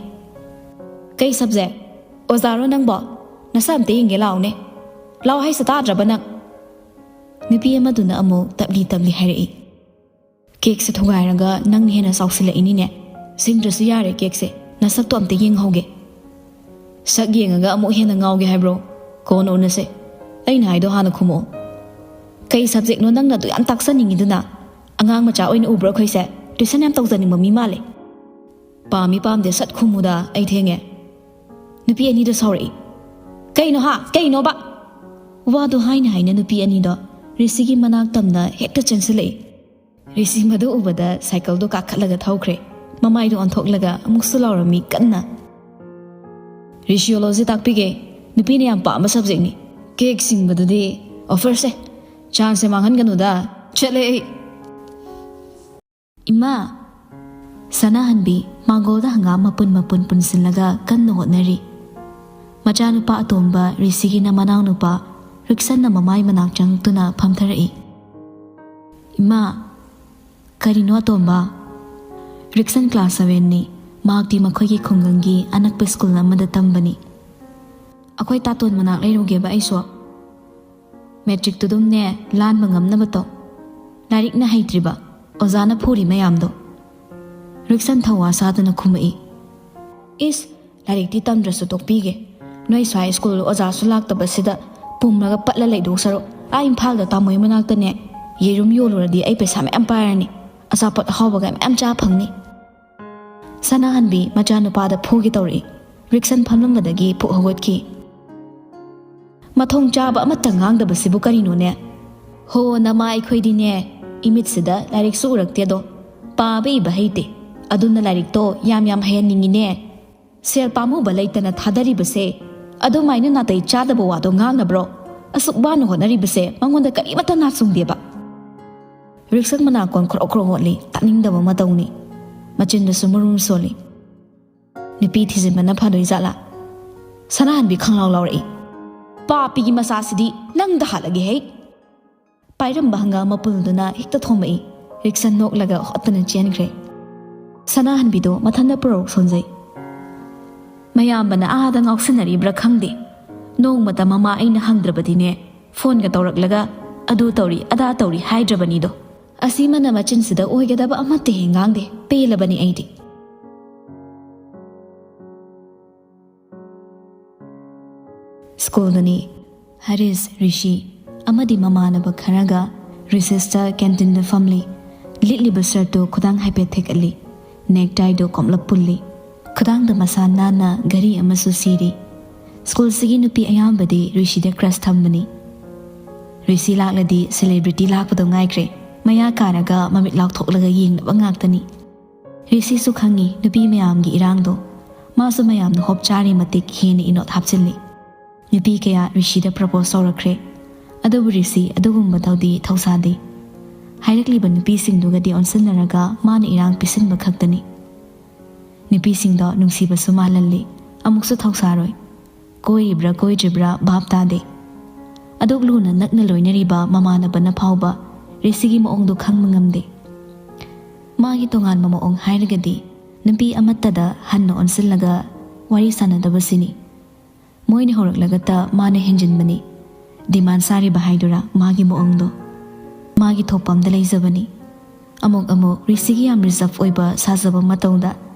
"ꯀꯩ ꯁꯕꯖꯦꯛ? ꯑꯣꯖꯥꯔꯣ ꯅꯪꯕꯣ? ꯅꯁꯥ ꯑꯝꯇ ꯌꯦꯡꯒꯦ ꯂꯥꯎꯅꯦ꯫ ꯂꯥꯎ ꯍꯥꯏꯁꯦ ꯇꯥꯗ꯭ꯔꯕ ꯅꯪ?" ꯅꯨꯄꯤ ꯑꯃꯗꯨꯅ ꯑꯃꯨꯛ ꯇꯞꯂꯤ ꯇꯞꯂꯤ ꯍꯥꯏꯔꯛꯏ꯫ "ꯀꯦꯛꯁꯦ ꯊꯨꯒꯥꯏꯔꯒ ꯅꯪꯅ ꯍꯦꯟꯅ ꯆꯥꯎꯁꯤꯜꯂꯛꯏꯅꯤꯅꯦ꯫ ꯁꯤꯡꯗ꯭ꯔꯁꯨ ꯌꯥꯔꯦ ꯀꯦꯛꯁꯦ꯫ ꯅꯁꯛꯇꯣ ꯑꯝꯇ ꯌꯦꯡꯍꯧꯒꯦ꯫" "ꯁꯛ ꯌꯦꯡꯉꯒ ꯑꯃꯨꯛ ꯍꯦꯟꯅ ꯉꯥꯎꯒꯦ ꯍꯥꯏꯕ꯭ꯔꯣ? ꯀꯣꯟꯅ ꯎꯅꯁꯦ꯫ ꯑꯩꯅ ꯍꯥꯏꯗꯣ ꯍꯥꯟꯅ ꯈꯨꯝꯃꯛꯑꯣ꯫" "ꯀꯩ ꯁꯕꯖꯦꯛꯅꯣ ꯅꯪꯅ ꯑꯗꯨ ꯌꯥꯝ ꯇꯥꯛꯆꯅꯤꯡꯉꯤꯗꯨꯅ? ꯑꯉꯥꯡ ꯃꯆꯥ ꯑꯣꯏꯅ ꯎꯕ꯭ꯔꯣ ꯑꯩꯈꯣꯏꯁꯦ? ꯇ꯭ꯌꯨꯁꯟ ꯌꯥꯝ ꯇꯧꯖꯅꯤꯡꯕ ꯃꯤ ꯃꯥꯜꯂꯦ꯫" "ꯄꯥꯝꯃꯤ ꯄꯥꯝꯗꯦ ꯁꯠ ꯈꯨꯝꯃꯨꯗ, ꯑꯩ ꯊꯦꯡꯉꯦ꯫" ꯅꯨꯄꯤ ꯑꯅꯤꯗꯣ ꯁꯥꯎꯔꯛꯏ꯫ "ꯀꯩꯅꯣ ꯍꯥ? ꯀꯩꯅꯣꯕ?" ꯋꯥꯗꯣ ꯍꯥꯏꯅ ꯍꯥꯏꯅ ꯅꯨꯄꯤ ꯑꯅꯤꯗꯣ ꯔꯤꯁꯤꯒꯤ ꯃꯅꯥꯛ ꯇꯝꯅ ꯍꯦꯛꯇ ꯆꯦꯟꯁꯤꯜꯂꯛꯏ꯫ ꯔꯤꯁꯤ ꯃꯗꯨ ꯎꯕꯗ ꯁꯥꯏꯀꯜꯗꯣ ꯀꯥꯈꯠꯂꯒ ꯊꯧꯈ꯭ꯔꯦ꯫ ꯃꯃꯥꯏꯗꯣ ꯑꯣꯟꯊꯣꯛꯂꯒ ꯑꯃꯨꯛꯁꯨ ꯂꯥꯎꯔꯝꯃꯤ ꯀꯟꯅ꯫ "ꯔꯤꯁꯤꯌꯣꯂꯣꯖꯤ ꯇꯥꯛꯄꯤꯒꯦ꯫ ꯅꯨꯄꯤꯅ ꯌꯥꯝ ꯄꯥꯝꯕ ꯁꯕꯖꯦꯛꯅꯤ꯫ ꯀꯦꯛ ꯁꯤꯡꯕꯗꯨꯗꯤ ꯑꯣꯐꯔꯁꯦ꯫ ꯆꯥꯟꯁꯁꯦ ꯃꯥꯡꯍꯟꯒꯅꯨꯗ꯫ ꯆꯠꯂꯦ ꯑꯩ꯫" "ꯏꯃꯥ!" ꯁꯅꯥꯍꯟꯕꯤ ꯃꯥꯡꯒꯣꯜꯗ ꯍꯪꯒꯥꯝ ꯃꯄꯨꯟ ꯃꯄꯨꯟ ꯄꯨꯟꯁꯤꯜꯂꯒ ꯀꯟꯅ ꯍꯣꯠꯅꯔꯤ꯫ ꯃꯆꯥꯅꯨꯄꯥ ꯑꯇꯣꯝꯕ ꯔꯤꯁꯤꯒꯤꯅ ꯃꯅꯥꯎꯅꯨꯄꯥ ꯔꯤꯛꯁꯟꯅ ꯃꯃꯥꯏ ꯃꯅꯥꯛ ꯆꯪꯂꯛꯇꯨꯅ ꯐꯝꯊꯔꯛꯏ꯫ "ꯏꯃꯥ!" "ꯀꯔꯤꯅꯣ ꯑꯇꯣꯝꯕ?" "ꯔꯤꯛꯁꯟ ꯀ꯭ꯂꯥꯁ ꯁꯚꯦꯟꯅꯤ꯫ ꯃꯍꯥꯛꯇꯤ ꯃꯈꯣꯏꯒꯤ ꯈꯨꯡꯒꯪꯒꯤ ꯑꯅꯛꯄ ꯁ꯭ꯀꯨꯜ ꯑꯃꯗ ꯇꯝꯕꯅꯤ꯫" "ꯑꯩꯈꯣꯏ ꯇꯥꯇꯣꯟ ꯃꯅꯥꯛ ꯂꯩꯔꯨꯒꯦꯕ ꯑꯩꯁꯨ꯫" "ꯃꯦꯇ꯭ꯔꯤꯛꯇꯨ ꯑꯗꯨꯝꯅꯦ ꯂꯥꯟꯕ ꯉꯝꯅꯕ ꯇꯧ꯫ ꯂꯥꯏꯔꯤꯛꯅ ꯍꯩꯇ꯭ꯔꯤꯕ, ꯑꯣꯖꯥꯅ ꯐꯨꯔꯤ ꯃꯌꯥꯝꯗꯣ꯫" ꯔꯤꯛꯁꯟ ꯊꯧꯋꯥ ꯁꯥꯗꯅ ꯈꯨꯝꯃꯛꯏ꯫ "ꯏꯁ, ꯂꯥꯏꯔꯤꯛꯇꯤ ꯇꯝꯗ꯭ꯔꯁꯨ ꯇꯣꯛꯄꯤꯒꯦ꯫ ꯅꯣꯏ ꯁ꯭ꯋꯥꯏ ꯁ꯭ꯀꯨꯜ ꯑꯣꯖꯥꯁꯨ ꯂꯥꯛꯇꯕꯁꯤꯗ ꯄꯨꯝꯂꯒ ꯄꯠꯂ ꯂꯩꯗꯧ ꯁꯔꯨꯛ ꯑꯥ ꯏꯝꯐꯥꯜꯗ ꯇꯥꯃꯣꯏ ꯃꯅꯥꯛꯇꯅꯦ ꯌꯦꯔꯨꯝ ꯌꯣꯜꯂꯨꯔꯗꯤ ꯑꯩ ꯄꯩꯁꯥ ꯃꯌꯥꯝ ꯄꯥꯏꯔꯅꯤ꯫ ꯑꯆꯥꯄꯣꯠ ꯑꯍꯥꯎꯕꯒ ꯃꯌꯥꯝ ꯆꯥ ꯐꯪꯅꯤ꯫" ꯁꯅꯥꯍꯟꯕꯤ ꯃꯆꯥꯅꯨꯄꯥꯗ ꯐꯨꯒꯦ ꯇꯧꯔꯛꯏ꯫ ꯔꯤꯛꯁꯟ ꯐꯝꯂꯝꯕꯗꯒꯤ ꯐꯨꯛ ꯍꯧꯒꯠꯈꯤ꯫ "ꯃꯊꯣꯡ ꯆꯥꯕ ꯑꯃꯠꯇ ꯉꯥꯡꯗꯕꯁꯤꯕꯨ ꯀꯔꯤꯅꯣꯅꯦ? ꯍꯣ, ꯅꯃꯥ ꯑꯩꯈꯣꯏꯗꯤꯅꯦ, ꯏꯃꯤꯠꯁꯤꯗ ꯂꯥꯏꯔꯤꯛꯁꯨ ꯎꯔꯛꯇꯦꯗꯣ, ꯄꯥꯕ ꯏꯕ ꯍꯩꯇꯦ꯫ ꯑꯗꯨꯅ ꯂꯥꯏꯔꯤꯛꯇꯣ ꯌꯥꯝ ꯌꯥꯝ ꯍꯩꯍꯟꯅꯤꯡꯉꯤꯅꯦ꯫ ꯁꯦꯜ ꯄꯥꯝꯃꯨꯕ ꯂꯩꯇꯅ ꯊꯥꯗꯔꯤꯕꯁꯦ ꯑꯗꯨꯃꯥꯏꯅ ꯅꯥꯇꯩ ꯆꯥꯗꯕ ꯋꯥꯗꯣ ꯉꯥꯡꯅꯕ꯭ꯔꯣ? ꯑꯁꯨꯛ ꯋꯥꯅ ꯍꯣꯠꯅꯔꯤꯕꯁꯦ ꯃꯉꯣꯟꯗ ꯀꯔꯤꯃꯠꯇ ꯅꯥꯆꯨꯡꯗꯦꯕ꯫" ꯔꯤꯛꯁꯛ ꯃꯅꯥꯀꯣꯟ ꯈ꯭ꯔꯣꯛ ꯈ꯭ꯔꯣꯛ ꯑꯣꯠꯂꯤ, ꯇꯥꯅꯤꯡꯗꯕ ꯃꯇꯧꯅꯤ꯫ ꯃꯆꯤꯟꯗꯨꯁꯨ ꯃꯔꯨꯝ ꯁꯣꯜꯂꯤ꯫ ꯅꯨꯄꯤ ꯊꯤꯖꯤꯟꯕꯅ ꯐꯗꯣꯏ ꯖꯥꯠꯂꯥ? ꯁꯅꯥꯍꯟꯕꯤ ꯈꯪꯂꯥꯎ ꯂꯥꯎꯔꯛꯏ꯫ "ꯄꯥꯄꯤꯒꯤ ꯃꯆꯥꯁꯤꯗꯤ ꯅꯪꯗ ꯍꯥꯠꯂꯒꯦ ꯍꯩ!" ꯄꯥꯏꯔꯝꯕ ꯍꯪꯒꯥꯝ ꯃꯄꯨꯜꯗꯨꯅ ꯍꯦꯛꯇ ꯊꯣꯝꯃꯛꯏ꯫ ꯔꯤꯛꯁꯟ ꯅꯣꯛꯂꯒ ꯍꯣꯠꯇꯅ ꯆꯦꯟꯈ꯭ꯔꯦ꯫ ꯁꯅꯥꯍꯟꯕꯤꯗꯣ ꯃꯊꯟꯇ ꯄꯨꯔꯧ ꯁꯣꯟꯖꯩ꯫ ꯃꯌꯥꯝꯕꯅ ꯑꯥꯗ ꯉꯥꯎꯁꯤꯟꯅꯔꯤꯕ꯭ꯔꯥ ꯈꯪꯗꯦ꯫ ꯅꯣꯡꯃꯇ ꯃꯃꯥ ꯑꯩꯅ ꯍꯪꯗ꯭ꯔꯕꯗꯤꯅꯦ, ꯐꯣꯟꯒ ꯇꯧꯔꯛꯂꯒ "ꯑꯗꯨ ꯇꯧꯔꯤ, ꯑꯗꯥ ꯇꯧꯔꯤ" ꯍꯥꯏꯗ꯭ꯔꯕꯅꯤꯗꯣ꯫ ꯑꯁꯤꯃꯅ ꯃꯆꯤꯟꯁꯤꯗ ꯑꯣꯏꯒꯗꯕ ꯑꯃꯠꯇ ꯍꯦꯛ ꯉꯥꯡꯗꯦ꯫ ꯄꯦꯜꯂꯕꯅꯤ ꯑꯩꯗꯤ꯫ ꯁ꯭ꯀꯨꯜꯗꯅꯤ꯫ ꯍꯔꯤꯁ, ꯔꯤꯁꯤ ꯑꯃꯗꯤ ꯃꯃꯥꯟꯅꯕ ꯈꯔꯒ ꯔꯤꯁꯦꯁꯇ ꯀꯦꯟꯇꯤꯟꯗ ꯐꯝꯂꯤ꯫ ꯂꯤꯠꯂꯤꯕ ꯁꯔꯠꯇꯨ ꯈꯨꯗꯥꯡ ꯍꯥꯏꯐꯦꯠ ꯊꯦꯛꯀꯠꯂꯤ꯫ ꯅꯦꯛꯇꯥꯏꯗꯨ ꯀꯣꯝꯂꯞ ꯄꯨꯜꯂꯤ꯫ ꯈꯨꯗꯥꯡꯗ ꯃꯁꯥ ꯅꯥꯟꯅ ꯘꯔꯤ ꯑꯃꯁꯨ ꯁꯤꯔꯤ꯫ ꯁ꯭ꯀꯨꯜꯁꯤꯒꯤ ꯅꯨꯄꯤ ꯑꯌꯥꯝꯕꯗꯤ ꯔꯤꯁꯤꯗ ꯀ꯭ꯔꯁ ꯊꯝꯕꯅꯤ꯫ ꯔꯤꯁꯤ ꯂꯥꯛꯂꯗꯤ ꯁꯦꯂꯦꯕ꯭ꯔꯤꯇꯤ ꯂꯥꯛꯄꯗꯧ ꯉꯥꯏꯈ꯭ꯔꯦ꯫ ꯃꯌꯥ ꯀꯥꯔꯒ ꯃꯃꯤꯠ ꯂꯥꯎꯊꯣꯛꯂꯒ ꯌꯦꯡꯅꯕ ꯉꯥꯛꯇꯅꯤ꯫ ꯔꯤꯁꯤꯁꯨ ꯈꯪꯉꯤ ꯅꯨꯄꯤ ꯃꯌꯥꯝꯒꯤ ꯏꯔꯥꯡꯗꯣ꯫ ꯃꯥꯁꯨ ꯃꯌꯥꯝꯅ ꯍꯣꯞ ꯆꯥꯔꯤ ꯃꯇꯤꯛ ꯍꯦꯟꯅ ꯏꯅꯣꯠ ꯍꯥꯞꯆꯤꯜꯂꯤ꯫ ꯅꯨꯄꯤ ꯀꯌꯥ ꯔꯤꯁꯤꯗ ꯄ꯭ꯔꯄꯣꯁ ꯇꯧꯔꯛꯈ꯭ꯔꯦ꯫ ꯑꯗꯨꯕꯨ ꯔꯤꯁꯤ ꯑꯗꯨꯒꯨꯝꯕꯗꯧꯗꯤ ꯊꯧꯁꯥꯗꯦ꯫ ꯍꯥꯏꯔꯛꯂꯤꯕ ꯅꯨꯄꯤꯁꯤꯡꯗꯨꯒꯗꯤ ꯑꯣꯟꯁꯤꯟꯅꯔꯒ ꯃꯥꯅ ꯏꯔꯥꯡ ꯄꯤꯁꯤꯟꯕ ꯈꯛꯇꯅꯤ꯫ ꯅꯨꯄꯤꯁꯤꯡꯗꯣ ꯅꯨꯡꯁꯤꯕꯁꯨ ꯃꯥꯜꯍꯜꯂꯤ, ꯑꯃꯨꯛꯁꯨ ꯊꯧꯁꯥꯔꯣꯏ꯫ ꯀꯣꯏꯔꯤꯕ꯭ꯔꯥ ꯀꯣꯏꯗ꯭ꯔꯤꯕ꯭ꯔꯥ ꯚꯥꯞ ꯇꯥꯗꯦ꯫ ꯑꯗꯨꯛ ꯂꯨꯅ ꯅꯛꯅ ꯂꯣꯏꯅꯔꯤꯕ ꯃꯃꯥꯟꯅꯕꯅ ꯐꯥꯎꯕ ꯔꯤꯁꯤꯒꯤ ꯃꯑꯣꯡꯗꯣ ꯈꯪꯕ ꯉꯝꯗꯦ꯫ ꯃꯥꯒꯤ ꯇꯣꯉꯥꯟꯕ ꯃꯑꯣꯡ ꯍꯥꯏꯔꯒꯗꯤ ꯅꯨꯄꯤ ꯑꯃꯠꯇꯗ ꯍꯟꯅ ꯑꯣꯟꯁꯤꯜꯂꯒ ꯋꯥꯔꯤ ꯁꯥꯟꯅꯗꯕꯁꯤꯅꯤ꯫ ꯃꯣꯏꯅ ꯍꯧꯔꯛꯂꯒꯇ ꯃꯥꯅ ꯍꯦꯟꯖꯤꯟꯕꯅꯤ꯫ ꯗꯤꯃꯥꯟ ꯁꯥꯔꯤꯕ ꯍꯥꯏꯗꯨꯔꯥ ꯃꯥꯒꯤ ꯃꯑꯣꯡꯗꯣ꯫ ꯃꯥꯒꯤ ꯊꯣꯛꯄ ꯑꯝꯗ ꯂꯩꯖꯕꯅꯤ꯫ ꯑꯃꯨꯛ ꯑꯃꯨꯛ ꯔꯤꯁꯤꯒꯤ ꯌꯥꯝ ꯔꯤꯖꯔꯚ ꯑꯣꯏꯕ ꯁꯥꯖꯕ ꯃꯇꯧꯗ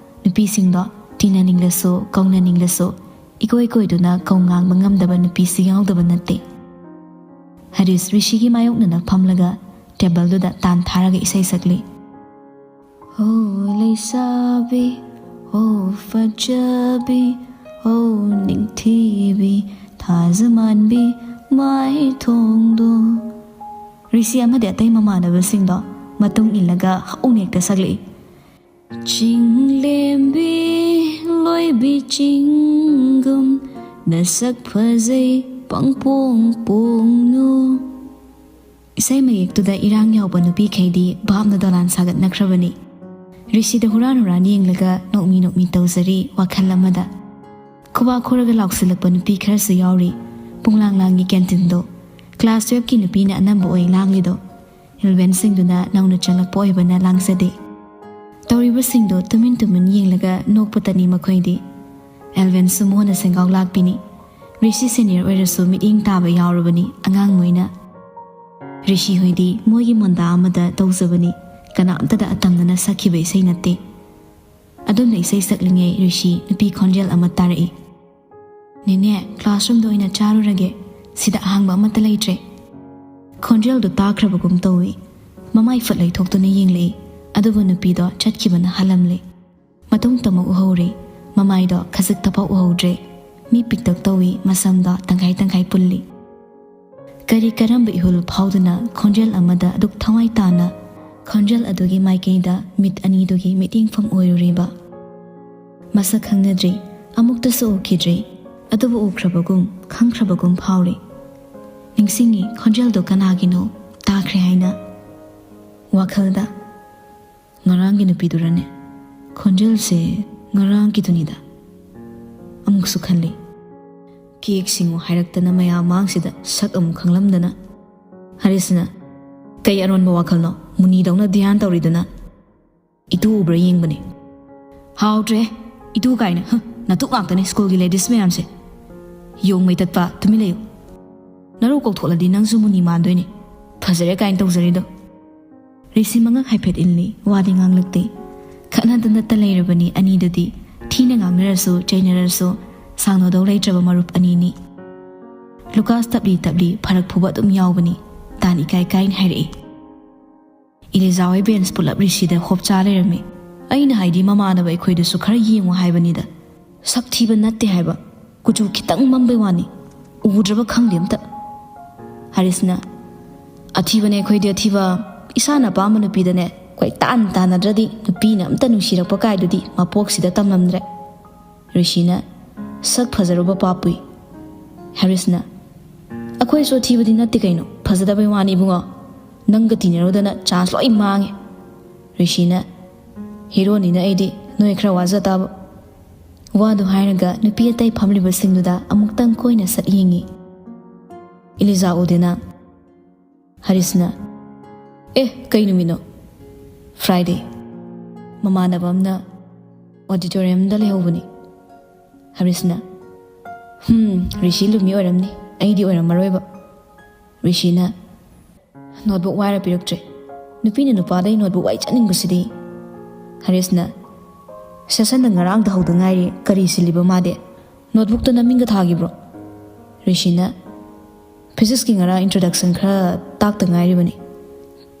ꯅꯨꯄꯤꯁꯤꯡꯗꯣ ꯇꯤꯟꯅꯅꯤꯡꯂꯁꯨ ꯀꯧꯅꯅꯤꯡꯂꯁꯨ ꯏꯀꯣꯏ ꯀꯣꯏꯗꯨꯅ ꯀꯧ ꯉꯥꯡꯕ ꯉꯝꯗꯕ ꯅꯨꯄꯤꯁꯤ ꯌꯥꯎꯗꯕ ꯅꯠꯇꯦ꯫ ꯍꯔꯤꯁ ꯔꯤꯁꯤꯒꯤ ꯃꯥꯌꯣꯛꯅꯅ ꯐꯝꯂꯒ ꯇꯦꯕꯜꯗꯨꯗ ꯇꯥꯟ ꯊꯥꯔꯒ ꯏꯁꯩ ꯁꯛꯂꯤ꯫ "ꯍꯣ ꯂꯩꯁꯥꯕꯤ, ꯍꯣ ꯐꯖꯕꯤ, ꯍꯣ ꯅꯤꯡꯊꯤꯕꯤ, ꯊꯥꯖ ꯃꯥꯟꯕꯤ ꯃꯥꯏꯊꯣꯡꯗꯣ"꯫ ꯔꯤꯁꯤ ꯑꯃꯗꯤ ꯑꯇꯩ ꯃꯃꯥꯟꯅꯕꯁꯤꯡꯗꯣ ꯃꯇꯨꯡ ꯏꯜꯂꯒ ꯍꯧꯅ ꯍꯦꯛꯇ ꯁꯛꯂꯛꯏ꯫ "ꯆꯤꯡꯂꯦꯝꯕꯤ ꯂꯣꯏꯕꯤ ꯆꯤꯡꯒꯨꯝ ꯅꯁꯛ ꯐꯖꯩ ꯄꯪꯄꯣꯡ ꯄꯣꯡꯅꯨ"꯫ ꯏꯁꯩ ꯃꯌꯦꯛꯇꯨꯗ ꯏꯔꯥꯡ ꯌꯥꯎꯕ ꯅꯨꯄꯤꯈꯩꯗꯤ ꯚꯥꯞꯅ ꯗꯣꯂꯥꯟ ꯁꯥꯒꯠꯅꯈ꯭ꯔꯕꯅꯤ꯫ ꯔꯤꯁꯤꯗ ꯍꯨꯔꯥꯟ ꯍꯨꯔꯥꯟ ꯌꯦꯡꯂꯒ ꯅꯣꯛꯃꯤ ꯅꯣꯛꯃꯤ ꯇꯧꯖꯔꯤ ꯋꯥꯈꯜ ꯑꯃꯗ꯫ ꯈꯨꯕꯥꯛ ꯈꯨꯔꯒ ꯂꯥꯎꯁꯤꯜꯂꯛꯄ ꯅꯨꯄꯤ ꯈꯔꯁꯨ ꯌꯥꯎꯔꯤ꯫ ꯄꯨꯡꯂꯥꯡ ꯂꯥꯡꯒꯤ ꯀꯦꯟꯇꯤꯟꯗꯣ꯫ ꯀ꯭ꯂꯥꯁ ꯇꯨꯌꯦꯜꯐꯀꯤ ꯅꯨꯄꯤꯅ ꯑꯅꯝꯕ ꯑꯣꯏ ꯂꯥꯡꯂꯤꯗꯣ꯫ ꯑꯦꯜꯚꯦꯟꯁꯤꯡꯗꯨꯅ ꯅꯧꯅ ꯆꯪꯂꯛꯄ ꯑꯣꯏꯕꯅ ꯂꯥꯡꯖꯗꯦ꯫ ꯇꯧꯔꯤꯕꯁꯤꯡꯗꯣ ꯇꯨꯃꯤꯟ ꯇꯨꯃꯤꯟ ꯌꯦꯡꯂꯒ ꯅꯣꯛꯄꯇꯅꯤ ꯃꯈꯣꯏꯗꯤ꯫ ꯑꯦꯜꯚꯦꯟꯁꯨ ꯃꯣꯟꯅ ꯁꯦꯡꯒꯥꯎ ꯂꯥꯛꯄꯤꯅꯤ꯫ ꯔꯤꯁꯤ ꯁꯦꯅꯤꯌꯔ ꯑꯣꯏꯔꯁꯨ ꯃꯤꯠꯌꯦꯡ ꯇꯥꯕ ꯌꯥꯎꯔꯕꯅꯤ ꯑꯉꯥꯡ ꯃꯣꯏꯅ꯫ ꯔꯤꯁꯤ ꯍꯣꯏꯗꯤ ꯃꯣꯏꯒꯤ ꯃꯣꯟꯗꯥ ꯑꯃꯗ ꯇꯧꯖꯕꯅꯤ꯫ ꯀꯅꯥꯝꯇꯗ ꯑꯇꯝꯅꯅ ꯁꯛꯈꯤꯕ ꯏꯁꯩ ꯅꯠꯇꯦ꯫ ꯑꯗꯨꯝꯅ ꯏꯁꯩ ꯁꯛꯂꯤꯉꯩ ꯔꯤꯁꯤ ꯅꯨꯄꯤ ꯈꯣꯟꯖꯦꯜ ꯑꯃ ꯇꯥꯔꯛꯏ꯫ "ꯅꯦꯅꯦ, ꯀ꯭ꯂꯥꯁꯔꯨꯝꯗ ꯑꯣꯏꯅ ꯆꯥꯔꯨꯔꯒꯦ꯫ ꯁꯤꯗ ꯑꯍꯥꯡꯕ ꯑꯃꯠꯇ ꯂꯩꯇ꯭ꯔꯦ꯫" ꯈꯣꯟꯖꯦꯜꯗꯨ ꯇꯥꯈ꯭ꯔꯕꯒꯨꯝ ꯇꯧꯏ꯫ ꯃꯃꯥꯏ ꯐꯠ ꯂꯩꯊꯣꯛꯇꯨꯅ ꯌꯦꯡꯂꯛꯏ꯫ ꯑꯗꯨꯕꯨ ꯅꯨꯄꯤꯗꯣ ꯆꯠꯈꯤꯕꯅ ꯍꯥꯜꯂꯝꯂꯦ꯫ ꯃꯇꯨꯡ ꯇꯃꯛ ꯎꯍꯧꯔꯦ꯫ ꯃꯃꯥꯏꯗꯣ ꯈꯖꯤꯛꯇꯐꯥꯎ ꯎꯍꯧꯗ꯭ꯔꯦ꯫ ꯃꯤ ꯄꯤꯛꯇꯛ ꯇꯧꯏ, ꯃꯁꯝꯗꯣ ꯇꯪꯈꯥꯏ ꯇꯪꯈꯥꯏ ꯄꯨꯜꯂꯤ꯫ ꯀꯔꯤ ꯀꯔꯝꯕ ꯏꯍꯨꯜ ꯐꯥꯎꯗꯨꯅ ꯈꯣꯟꯖꯦꯜ ꯑꯃꯗ ꯑꯗꯨꯛ ꯊꯋꯥꯏ ꯇꯥꯅ ꯈꯣꯟꯖꯦꯜ ꯑꯗꯨꯒꯤ ꯃꯥꯏꯀꯩꯗ ꯃꯤꯠ ꯑꯅꯤꯗꯨꯒꯤ ꯃꯤꯠꯌꯦꯡꯐꯝ ꯑꯣꯏꯔꯨꯔꯤꯕ? ꯃꯁꯛ ꯈꯪꯅꯗ꯭ꯔꯤ, ꯑꯃꯨꯛꯇꯁꯨ ꯎꯈꯤꯗ꯭ꯔꯤ꯫ ꯑꯗꯨꯕꯨ ꯎꯈ꯭ꯔꯕꯒꯨꯝ, ꯈꯪꯈ꯭ꯔꯕꯒꯨꯝ ꯐꯥꯎꯔꯤ꯫ ꯅꯤꯡꯁꯤꯡꯉꯤ, ꯈꯣꯟꯖꯦꯜꯗꯣ ꯀꯅꯥꯒꯤꯅꯣ ꯇꯥꯈ꯭ꯔꯦ ꯍꯥꯏꯅ꯫ ꯋꯥꯈꯜꯗ, "ꯉꯔꯥꯡꯒꯤ ꯅꯨꯄꯤꯗꯨꯔꯅꯦ? ꯈꯣꯟꯖꯦꯜꯁꯦ ꯉꯔꯥꯡꯒꯤꯗꯨꯅꯤꯗ꯫" ꯑꯃꯨꯛꯁꯨ ꯈꯜꯂꯤ꯫ "ꯀꯦꯛ ꯁꯤꯡꯉꯨ ꯍꯥꯏꯔꯛꯇꯅ ꯃꯌꯥꯝ ꯃꯥꯡꯁꯤꯗ ꯁꯛ ꯑꯃꯨꯛ ꯈꯪꯂꯝꯗꯅ꯫" ꯍꯔꯤꯁꯅ, "ꯀꯩ ꯑꯔꯣꯟꯕ ꯋꯥꯈꯜꯅꯣ ꯃꯨꯅꯤꯗꯧꯅ ꯙ꯭ꯌꯥꯟ ꯇꯧꯔꯤꯗꯨꯅ?" "ꯏꯇꯨ ꯎꯕ꯭ꯔꯥ ꯌꯦꯡꯕꯅꯦ꯫" "ꯍꯥꯎꯗ꯭ꯔꯦ, ꯏꯇꯨ ꯀꯥꯏꯅ, ꯍ, ꯅꯇꯨ ꯉꯥꯛꯇꯅꯦ ꯁ꯭ꯀꯨꯜꯒꯤ ꯂꯦꯗꯤꯁ ꯃꯌꯥꯝꯁꯦ꯫ ꯌꯣꯡ ꯃꯩ ꯇꯠꯄ, ꯇꯨꯃꯤꯟ ꯂꯩꯌꯨ꯫ ꯅꯔꯧ ꯀꯧꯊꯣꯛꯂꯗꯤ ꯅꯪꯁꯨ ꯃꯨꯅꯤ ꯃꯥꯟꯗꯣꯏꯅꯦ꯫ ꯐꯖꯔꯦ ꯀꯥꯏꯅ ꯇꯧꯖꯔꯤꯗꯣ꯫" ꯔꯤꯁꯤ ꯃꯉꯛ ꯍꯥꯏꯐꯦꯠ ꯏꯜꯂꯤ, ꯋꯥꯗꯤ ꯉꯥꯡꯂꯛꯇꯦ꯫ ꯈꯠꯅꯗꯅꯇ ꯂꯩꯔꯕꯅꯤ ꯑꯅꯤꯗꯨꯗꯤ꯫ ꯊꯤꯅ ꯉꯥꯡꯅꯔꯁꯨ, ꯆꯩꯅꯔꯁꯨ, ꯁꯥꯡꯅꯗꯧ ꯂꯩꯇ꯭ꯔꯕ ꯃꯔꯨꯞ ꯑꯅꯤꯅꯤ꯫ ꯂꯨꯀꯥꯁ ꯇꯞꯂꯤ ꯇꯞꯂꯤ ꯐꯔꯛ ꯐꯨꯕ ꯑꯗꯨꯝ ꯌꯥꯎꯕꯅꯤ, ꯇꯥꯟ ꯏꯀꯥꯏ ꯀꯥꯏꯅ ꯍꯥꯏꯔꯛꯏ꯫ ꯏꯂꯤꯖꯥ ꯍꯣꯏ ꯕꯦꯟꯁ ꯄꯨꯂꯞ ꯔꯤꯁꯤꯗ ꯍꯣꯞ ꯆꯥ ꯂꯩꯔꯝꯃꯤ꯫ ꯑꯩꯅ ꯍꯥꯏꯗꯤ ꯃꯃꯥꯟꯅꯕ ꯑꯩꯈꯣꯏꯗꯁꯨ ꯈꯔ ꯌꯦꯡꯉꯨ ꯍꯥꯏꯕꯅꯤꯗ꯫ ꯁꯛ ꯊꯤꯕ ꯅꯠꯇꯦ ꯍꯥꯏꯕ, ꯀꯨꯆꯨ ꯈꯤꯇꯪ ꯃꯝꯕꯩ ꯋꯥꯅꯤ꯫ ꯎꯗ꯭ꯔꯕ ꯈꯪꯗꯦ ꯑꯝꯇ꯫ ꯍꯥꯔꯤꯁꯅ, "ꯑꯊꯤꯕꯅꯦ ꯑꯩꯈꯣꯏꯗꯤ ꯑꯊꯤꯕ꯫ ꯏꯁꯥꯅ ꯑꯄꯥꯝꯕ ꯅꯨꯄꯤꯗꯅꯦ ꯀꯣꯏ ꯇꯥꯟ ꯇꯥꯟꯅꯗ꯭ꯔꯗꯤ ꯅꯨꯄꯤꯅ ꯑꯝꯇ ꯅꯨꯡꯁꯤꯔꯛꯄ ꯀꯥꯏꯗꯨꯗꯤ ꯃꯄꯣꯛꯁꯤꯗ ꯇꯝꯂꯝꯗ꯭ꯔꯦ꯫" ꯔꯤꯁꯤꯅ, "ꯁꯛ ꯐꯖꯔꯨꯕ ꯄꯥꯞꯄꯨꯏ꯫" ꯍꯥꯔꯤꯁꯅ, "ꯑꯩꯈꯣꯏꯁꯨ ꯑꯊꯤꯕꯗꯤ ꯅꯠꯇꯦ ꯀꯩꯅꯣ, ꯐꯖꯗꯕꯩ ꯋꯥꯅꯤ ꯏꯕꯨꯡꯉꯣ꯫ ꯅꯪꯒ ꯇꯤꯟꯅꯔꯨꯗꯅ ꯆꯥꯟꯁ ꯂꯣꯏ ꯃꯥꯡꯉꯦ"꯫ ꯔꯤꯁꯤꯅ, "ꯍꯤꯔꯣꯅꯤꯅ ꯑꯩꯗꯤ ꯅꯣꯏ ꯈꯔ ꯋꯥꯖ ꯇꯥꯕ"꯫ ꯋꯥꯗꯨ ꯍꯥꯏꯔꯒ ꯅꯨꯄꯤ ꯑꯇꯩ ꯐꯝꯂꯤꯕꯁꯤꯡꯗꯨꯗ ꯑꯃꯨꯛꯇꯪ ꯀꯣꯏꯅ ꯁꯛ ꯌꯦꯡꯉꯤ꯫ ꯏꯂꯤꯖꯥ ꯎꯗꯦꯅ꯫ ꯍꯔꯤꯁꯅ, "ꯑꯦ, ꯀꯩ ꯅꯨꯃꯤꯠꯅꯣ?" "ꯐ꯭ꯔꯥꯏꯗꯦ꯫ ꯃꯃꯥꯟꯅꯕ ꯑꯃꯅ ꯑꯣꯗꯤꯇꯣꯔꯤꯌꯝꯗ ꯂꯩꯍꯧꯕꯅꯤ"꯫ ꯍꯔꯤꯁꯅ, "ꯍꯝ, ꯔꯤꯁꯤ ꯂꯨꯃꯤ ꯑꯣꯏꯔꯝꯅꯤ, ꯑꯩꯗꯤ ꯑꯣꯏꯔꯝꯃꯔꯣꯏꯕ"꯫ ꯔꯤꯁꯤꯅ, "ꯅꯣꯠꯕꯨꯛ ꯋꯥꯏꯔ ꯄꯤꯔꯛꯇ꯭ꯔꯦ꯫ ꯅꯨꯄꯤꯅ ꯅꯨꯄꯥꯗꯩ ꯅꯣꯠꯕꯨꯛ ꯋꯥꯏ ꯆꯠꯅꯤꯡꯕꯁꯤꯗꯤ"꯫ ꯍꯔꯤꯁꯅ, "ꯁꯦꯁꯟꯗ ꯉꯔꯥꯡꯗ ꯍꯧꯗ ꯉꯥꯏꯔꯤ, ꯀꯔꯤ ꯁꯤꯜꯂꯤꯕ ꯃꯥꯗꯤ? ꯅꯣꯠꯕꯨꯛꯇ ꯅꯃꯤꯡꯒ ꯊꯥꯈꯤꯕ꯭ꯔꯣ?" ꯔꯤꯁꯤꯅ, "ꯐꯤꯖꯤꯛꯁꯀꯤ ꯉꯔꯥꯡ ꯏꯟꯇ꯭ꯔꯣꯗꯛꯁꯟ ꯈꯔ ꯇꯥꯛꯇ ꯉꯥꯏꯔꯤꯕꯅꯤ꯫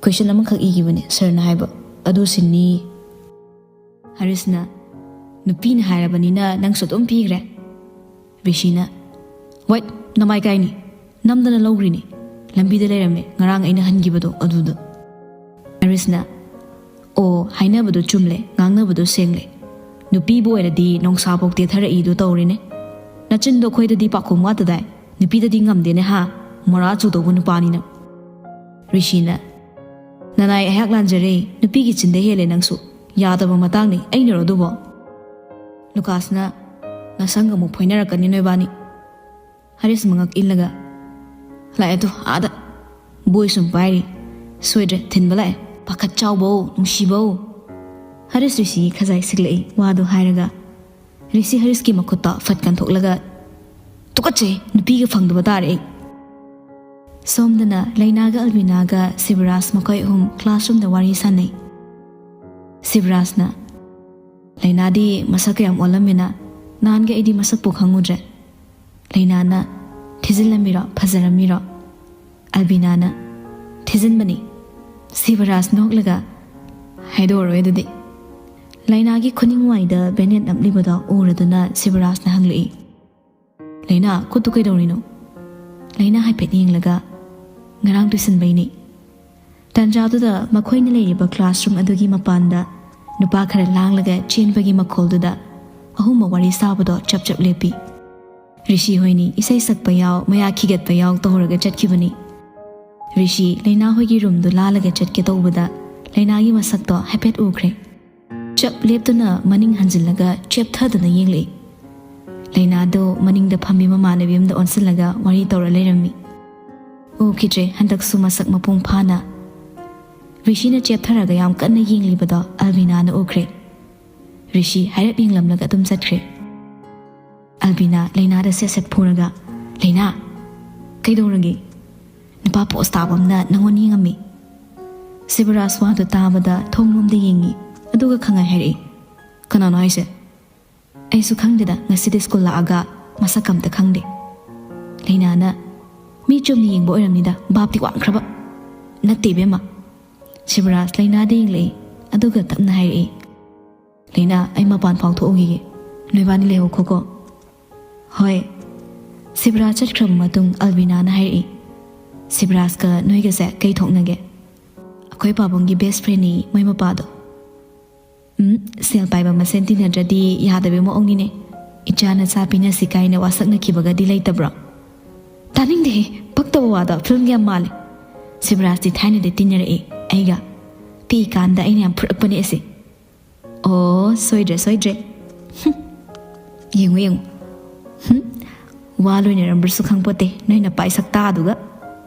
ꯀꯣꯏꯁꯟ ꯑꯃꯈꯛ ꯏꯈꯤꯕꯅꯤ, ꯁꯔꯅ ꯍꯥꯏꯕ, ꯑꯗꯨ ꯁꯤꯟꯅꯤ"꯫ ꯍꯔꯤꯁꯅ, "ꯅꯨꯄꯤꯅ ꯍꯥꯏꯔꯕꯅꯤꯅ ꯅꯪꯁꯨ ꯑꯗꯨꯝ ꯄꯤꯈ꯭ꯔꯦ"꯫ ꯔꯤꯁꯤꯅ, "ꯋꯥꯏꯠ, ꯅꯃꯥꯏ ꯀꯥꯏꯅꯤ, ꯅꯝꯗꯅ ꯂꯧꯈ꯭ꯔꯤꯅꯤ, ꯂꯝꯕꯤꯗ ꯂꯩꯔꯝꯃꯦ ꯉꯔꯥꯡ ꯑꯩꯅ ꯍꯟꯈꯤꯕꯗꯣ ꯑꯗꯨꯗ"꯫ ꯍꯔꯤꯁꯅ, "ꯑꯣ, ꯍꯥꯏꯅꯕꯗꯣ ꯆꯨꯝꯂꯦ, ꯉꯥꯡꯅꯕꯗꯣ ꯁꯦꯡꯂꯦ꯫ ꯅꯨꯄꯤꯕꯨ ꯑꯣꯏꯔꯗꯤ ꯅꯣꯡꯁꯥꯐꯧ ꯇꯦꯊꯔꯛꯏꯗꯣ ꯇꯧꯔꯦꯅꯦ꯫ ꯅꯆꯤꯟꯗꯣ ꯑꯩꯈꯣꯏꯗꯗꯤ ꯄꯥꯈꯣꯝ ꯋꯥꯠꯇꯗꯥꯏ, ꯅꯨꯄꯤꯗꯗꯤ ꯉꯝꯗꯦꯅꯦ ꯍꯥ, ꯃꯣꯔꯥ ꯆꯨꯗꯧꯕ ꯅꯨꯄꯥꯅꯤꯅ"꯫ ꯔꯤꯁꯤꯅ, "ꯅꯅꯥꯏ ꯑꯩꯍꯥꯛ ꯂꯥꯟꯖꯔꯦ, ꯅꯨꯄꯤꯒꯤ ꯆꯤꯟꯗ ꯍꯦꯜꯂꯦ ꯅꯪꯁꯨ꯫ ꯌꯥꯗꯕ ꯃꯇꯥꯡꯅꯤ, ꯑꯩꯅꯔꯣ ꯑꯗꯨꯕꯣ?" ꯂꯨꯀꯥꯁꯅ, "ꯅꯁꯪꯒ ꯑꯃꯨꯛ ꯐꯣꯏꯅꯔꯛꯀꯅꯤ ꯅꯣꯏꯕꯥꯅꯤ"꯫ ꯍꯔꯤꯁ ꯃꯉꯛ ꯏꯜꯂꯒ, "ꯂꯥꯛꯑꯦ ꯇꯨ ꯑꯥꯗ ꯕꯣꯏ ꯁꯨꯝ ꯄꯥꯏꯔꯤ꯫ ꯁꯣꯏꯗ꯭ꯔꯦ, ꯊꯤꯟꯕ ꯂꯥꯛꯑꯦ꯫ ꯄꯥꯈꯠ ꯆꯥꯎꯕꯧ, ꯅꯨꯡꯁꯤꯕꯧ"꯫ ꯍꯔꯤꯁ ꯔꯤꯁꯤꯒꯤ ꯈꯖꯥꯏ ꯁꯤꯛꯂꯛꯏ ꯋꯥꯗꯣ ꯍꯥꯏꯔꯒ꯫ ꯔꯤꯁꯤ ꯍꯔꯤꯁꯀꯤ ꯃꯈꯨꯠꯇ ꯐꯠ ꯀꯟꯊꯣꯛꯂꯒ, "ꯇꯨꯀꯠꯆꯩ, ꯅꯨꯄꯤꯒ ꯐꯪꯗꯕ ꯇꯥꯔꯦ ꯑꯩ"꯫ ꯁꯣꯝꯗꯅ ꯂꯩꯅꯥꯒ ꯑꯜꯕꯤꯅꯥꯒ ꯁꯤꯕꯔꯥꯖ ꯃꯈꯣꯏ ꯑꯍꯨꯝ ꯀ꯭ꯂꯥꯁꯔꯨꯝꯗ ꯋꯥꯔꯤ ꯁꯥꯟꯅꯩ꯫ ꯁꯤꯕꯔꯥꯖꯅ, "ꯂꯩꯅꯥꯗꯤ ꯃꯁꯛ ꯀꯌꯥꯝ ꯑꯣꯜꯂꯝꯃꯤꯅ, ꯅꯍꯥꯟꯒ ꯑꯩꯗꯤ ꯃꯁꯛꯄꯨ ꯈꯪꯉꯨꯗ꯭ꯔꯦ"꯫ ꯂꯩꯅꯥꯅ, "ꯊꯤꯖꯤꯜꯂꯝꯃꯤꯔꯣ, ꯐꯖꯔꯝꯃꯤꯔꯣ?" ꯑꯜꯕꯤꯅꯥꯅ, "ꯊꯤꯖꯤꯟꯕꯅꯤ"꯫ ꯁꯤꯕꯔꯥꯖ ꯅꯣꯛꯂꯒ, "ꯍꯥꯏꯗꯣꯛꯑꯔꯣꯏ ꯑꯗꯨꯗꯤ"꯫ ꯂꯩꯅꯥꯒꯤ ꯈꯨꯅꯤꯡꯋꯥꯏꯗ ꯕꯦꯅꯦꯠ ꯅꯞꯂꯤꯕꯗꯣ ꯎꯔꯗꯨꯅ ꯁꯤꯕꯔꯥꯖꯅ ꯍꯪꯂꯛꯏ, "ꯂꯩꯅꯥ, ꯈꯨꯠꯇꯨ ꯀꯩꯗꯧꯔꯤꯅꯣ?" ꯂꯩꯅꯥ ꯍꯥꯏꯐꯦꯠ ꯌꯦꯡꯂꯒ, "ꯉꯔꯥꯡ ꯇꯨꯏꯁꯟꯕꯩꯅꯤ"꯫ ꯇꯥꯟꯖꯥꯗꯨꯗ ꯃꯈꯣꯏꯅ ꯂꯩꯔꯤꯕ ꯀ꯭ꯂꯥꯁꯔꯨꯝ ꯑꯗꯨꯒꯤ ꯃꯄꯥꯟꯗ ꯅꯨꯄꯥ ꯈꯔ ꯂꯥꯡꯂꯒ ꯆꯦꯟꯕꯒꯤ ꯃꯈꯣꯜꯗꯨꯗ ꯑꯍꯨꯝꯃꯛ ꯋꯥꯔꯤ ꯁꯥꯕꯗꯣ ꯆꯞ ꯆꯞ ꯂꯦꯞꯄꯤ꯫ ꯔꯤꯁꯤ ꯍꯣꯏꯅꯤ ꯏꯁꯩ ꯁꯛꯄ ꯌꯥꯎ, ꯃꯌꯥ ꯈꯤꯒꯠꯄ ꯌꯥꯎ ꯇꯧꯍꯧꯔꯒ ꯆꯠꯈꯤꯕꯅꯤ꯫ ꯔꯤꯁꯤ ꯂꯩꯅꯥ ꯍꯣꯏꯒꯤ ꯔꯨꯝꯗꯨ ꯂꯥꯜꯂꯒ ꯆꯠꯀꯦ ꯇꯧꯕꯗ ꯂꯩꯅꯥꯒꯤ ꯃꯁꯛꯇꯣ ꯍꯥꯏꯐꯦꯠ ꯎꯈ꯭ꯔꯦ꯫ ꯆꯞ ꯂꯦꯞꯇꯨꯅ ꯃꯅꯤꯡ ꯍꯟꯖꯤꯜꯂꯒ ꯆꯦꯞꯊꯗꯨꯅ ꯌꯦꯡꯂꯛꯏ꯫ ꯂꯩꯅꯥꯗꯣ ꯃꯅꯤꯡꯗ ꯐꯝꯃꯤ ꯃꯃꯥꯟꯅꯕꯤ ꯑꯃꯗ ꯑꯣꯟꯁꯤꯜꯂꯒ ꯋꯥꯔꯤ ꯇꯧꯔ ꯂꯩꯔꯝꯃꯤ꯫ ꯎꯈꯤꯗ꯭ꯔꯦ ꯍꯟꯗꯛꯁꯨ ꯃꯁꯛ ꯃꯄꯨꯡ ꯐꯥꯅ꯫ ꯔꯤꯁꯤꯅ ꯆꯦꯞꯊꯔꯒ ꯌꯥꯝ ꯀꯟꯅ ꯌꯦꯡꯂꯤꯕꯗꯣ ꯑꯜꯕꯤꯅꯥꯅ ꯎꯈ꯭ꯔꯦ꯫ ꯔꯤꯁꯤ ꯍꯥꯏꯔꯞ ꯌꯦꯡꯂꯝꯂꯒ ꯑꯗꯨꯝ ꯆꯠꯈ꯭ꯔꯦ꯫ ꯑꯜꯕꯤꯅꯥ ꯂꯩꯅꯥꯗ ꯁꯦꯠ ꯁꯦꯠ ꯐꯨꯔꯒ, "ꯂꯩꯅꯥ, ꯀꯩꯗꯧꯔꯒꯦ? ꯅꯨꯄꯥ ꯄꯣꯁ ꯇꯥꯕ ꯑꯃꯅ ꯅꯪꯉꯣꯟ ꯌꯦꯡꯉꯝꯃꯤ꯫" ꯁꯤꯕꯔꯥꯖ ꯋꯥꯗꯨ ꯇꯥꯕꯗ ꯊꯣꯡꯂꯣꯝꯗ ꯌꯦꯡꯉꯤ, ꯑꯗꯨꯒ ꯈꯪꯉꯥꯏ ꯍꯥꯏꯔꯛꯏ, "ꯀꯅꯥꯅꯣ ꯍꯥꯏꯁꯦ?" "ꯑꯩꯁꯨ ꯈꯪꯗꯦꯗ, ꯉꯁꯤꯗꯤ ꯁ꯭ꯀꯨꯜ ꯂꯥꯛꯑꯒ ꯃꯁꯛ ꯑꯝꯇ ꯈꯪꯗꯦ꯫" ꯂꯩꯅꯥꯅ, "ꯃꯤ ꯆꯨꯝꯅ ꯌꯦꯡꯕ ꯑꯣꯏꯔꯝꯅꯤꯗ, ꯚꯥꯞꯇꯤ ꯋꯥꯡꯈ꯭ꯔꯕ꯫" "ꯅꯠꯇꯦ ꯏꯕꯦꯝꯃ꯫" ꯁꯤꯕꯔꯥꯖ ꯂꯩꯅꯥꯗ ꯌꯦꯡꯂꯛꯏ, ꯑꯗꯨꯒ ꯇꯞꯅ ꯍꯥꯏꯔꯛꯏ, "ꯂꯩꯅꯥ, ꯑꯩ ꯃꯄꯥꯟ ꯐꯥꯎꯊꯣꯛꯎꯈꯤꯒꯦ꯫ ꯅꯣꯏꯕꯥꯅꯤ ꯂꯩꯍꯧꯈꯣꯀꯣ꯫" "ꯍꯣꯏ꯫" ꯁꯤꯕꯔꯥꯖ ꯆꯠꯈ꯭ꯔꯕ ꯃꯇꯨꯡ ꯑꯜꯕꯤꯅꯥꯅ ꯍꯥꯏꯔꯛꯏ, "ꯁꯤꯕꯔꯥꯖꯀ ꯅꯣꯏꯒꯁꯦ ꯀꯩ ꯊꯣꯛꯅꯒꯦ?" "ꯑꯩꯈꯣꯏ ꯄꯥꯕꯨꯡꯒꯤ ꯕꯦꯁ ꯐ꯭ꯔꯦꯟꯅꯤ ꯃꯣꯏ ꯃꯄꯥꯗꯣ꯫" "ꯎꯝ, ꯁꯦꯜ ꯄꯥꯏꯕ ꯃꯁꯦꯟ ꯇꯤꯟꯅꯗ꯭ꯔꯗꯤ ꯌꯥꯗꯕꯩ ꯃꯑꯣꯡꯅꯤꯅꯦ꯫ ꯏꯆꯥ ꯅꯆꯥ ꯄꯤꯅꯁꯤ ꯀꯥꯏꯅ ꯋꯥꯁꯛꯅꯈꯤꯕꯒꯗꯤ ꯂꯩꯇꯕ꯭ꯔꯣ?" "ꯇꯥꯅꯤꯡꯗꯦꯍꯦ, ꯄꯛꯇꯕ ꯋꯥꯗꯣ ꯐꯤꯂꯝꯒꯤ ꯌꯥꯝ ꯃꯥꯜꯂꯦ꯫" "ꯁꯤꯕꯔꯥꯖꯇꯤ ꯊꯥꯏꯅꯗꯤ ꯇꯤꯟꯅꯔꯛꯏ ꯑꯩꯒ꯫ ꯄꯤꯛꯏꯀꯥꯟꯗ ꯑꯩꯅ ꯌꯥꯝ ꯐꯨꯔꯛꯄꯅꯦ ꯑꯁꯤ꯫" "ꯑꯣ, ꯁꯣꯏꯗ꯭ꯔꯦ, ꯁꯣꯏꯗ꯭ꯔꯦ꯫ ꯍꯨꯝ꯫ ꯌꯦꯡꯉꯨ, ꯌꯦꯡꯉꯨ꯫ ꯍꯨꯝ꯫ ꯋꯥ ꯂꯣꯏꯅꯔꯝꯕ꯭ꯔꯁꯨ ꯈꯪꯄꯣꯠꯇꯦ, ꯅꯣꯏ ꯅꯄꯥꯏ ꯁꯛꯇꯥꯗꯨꯒ꯫"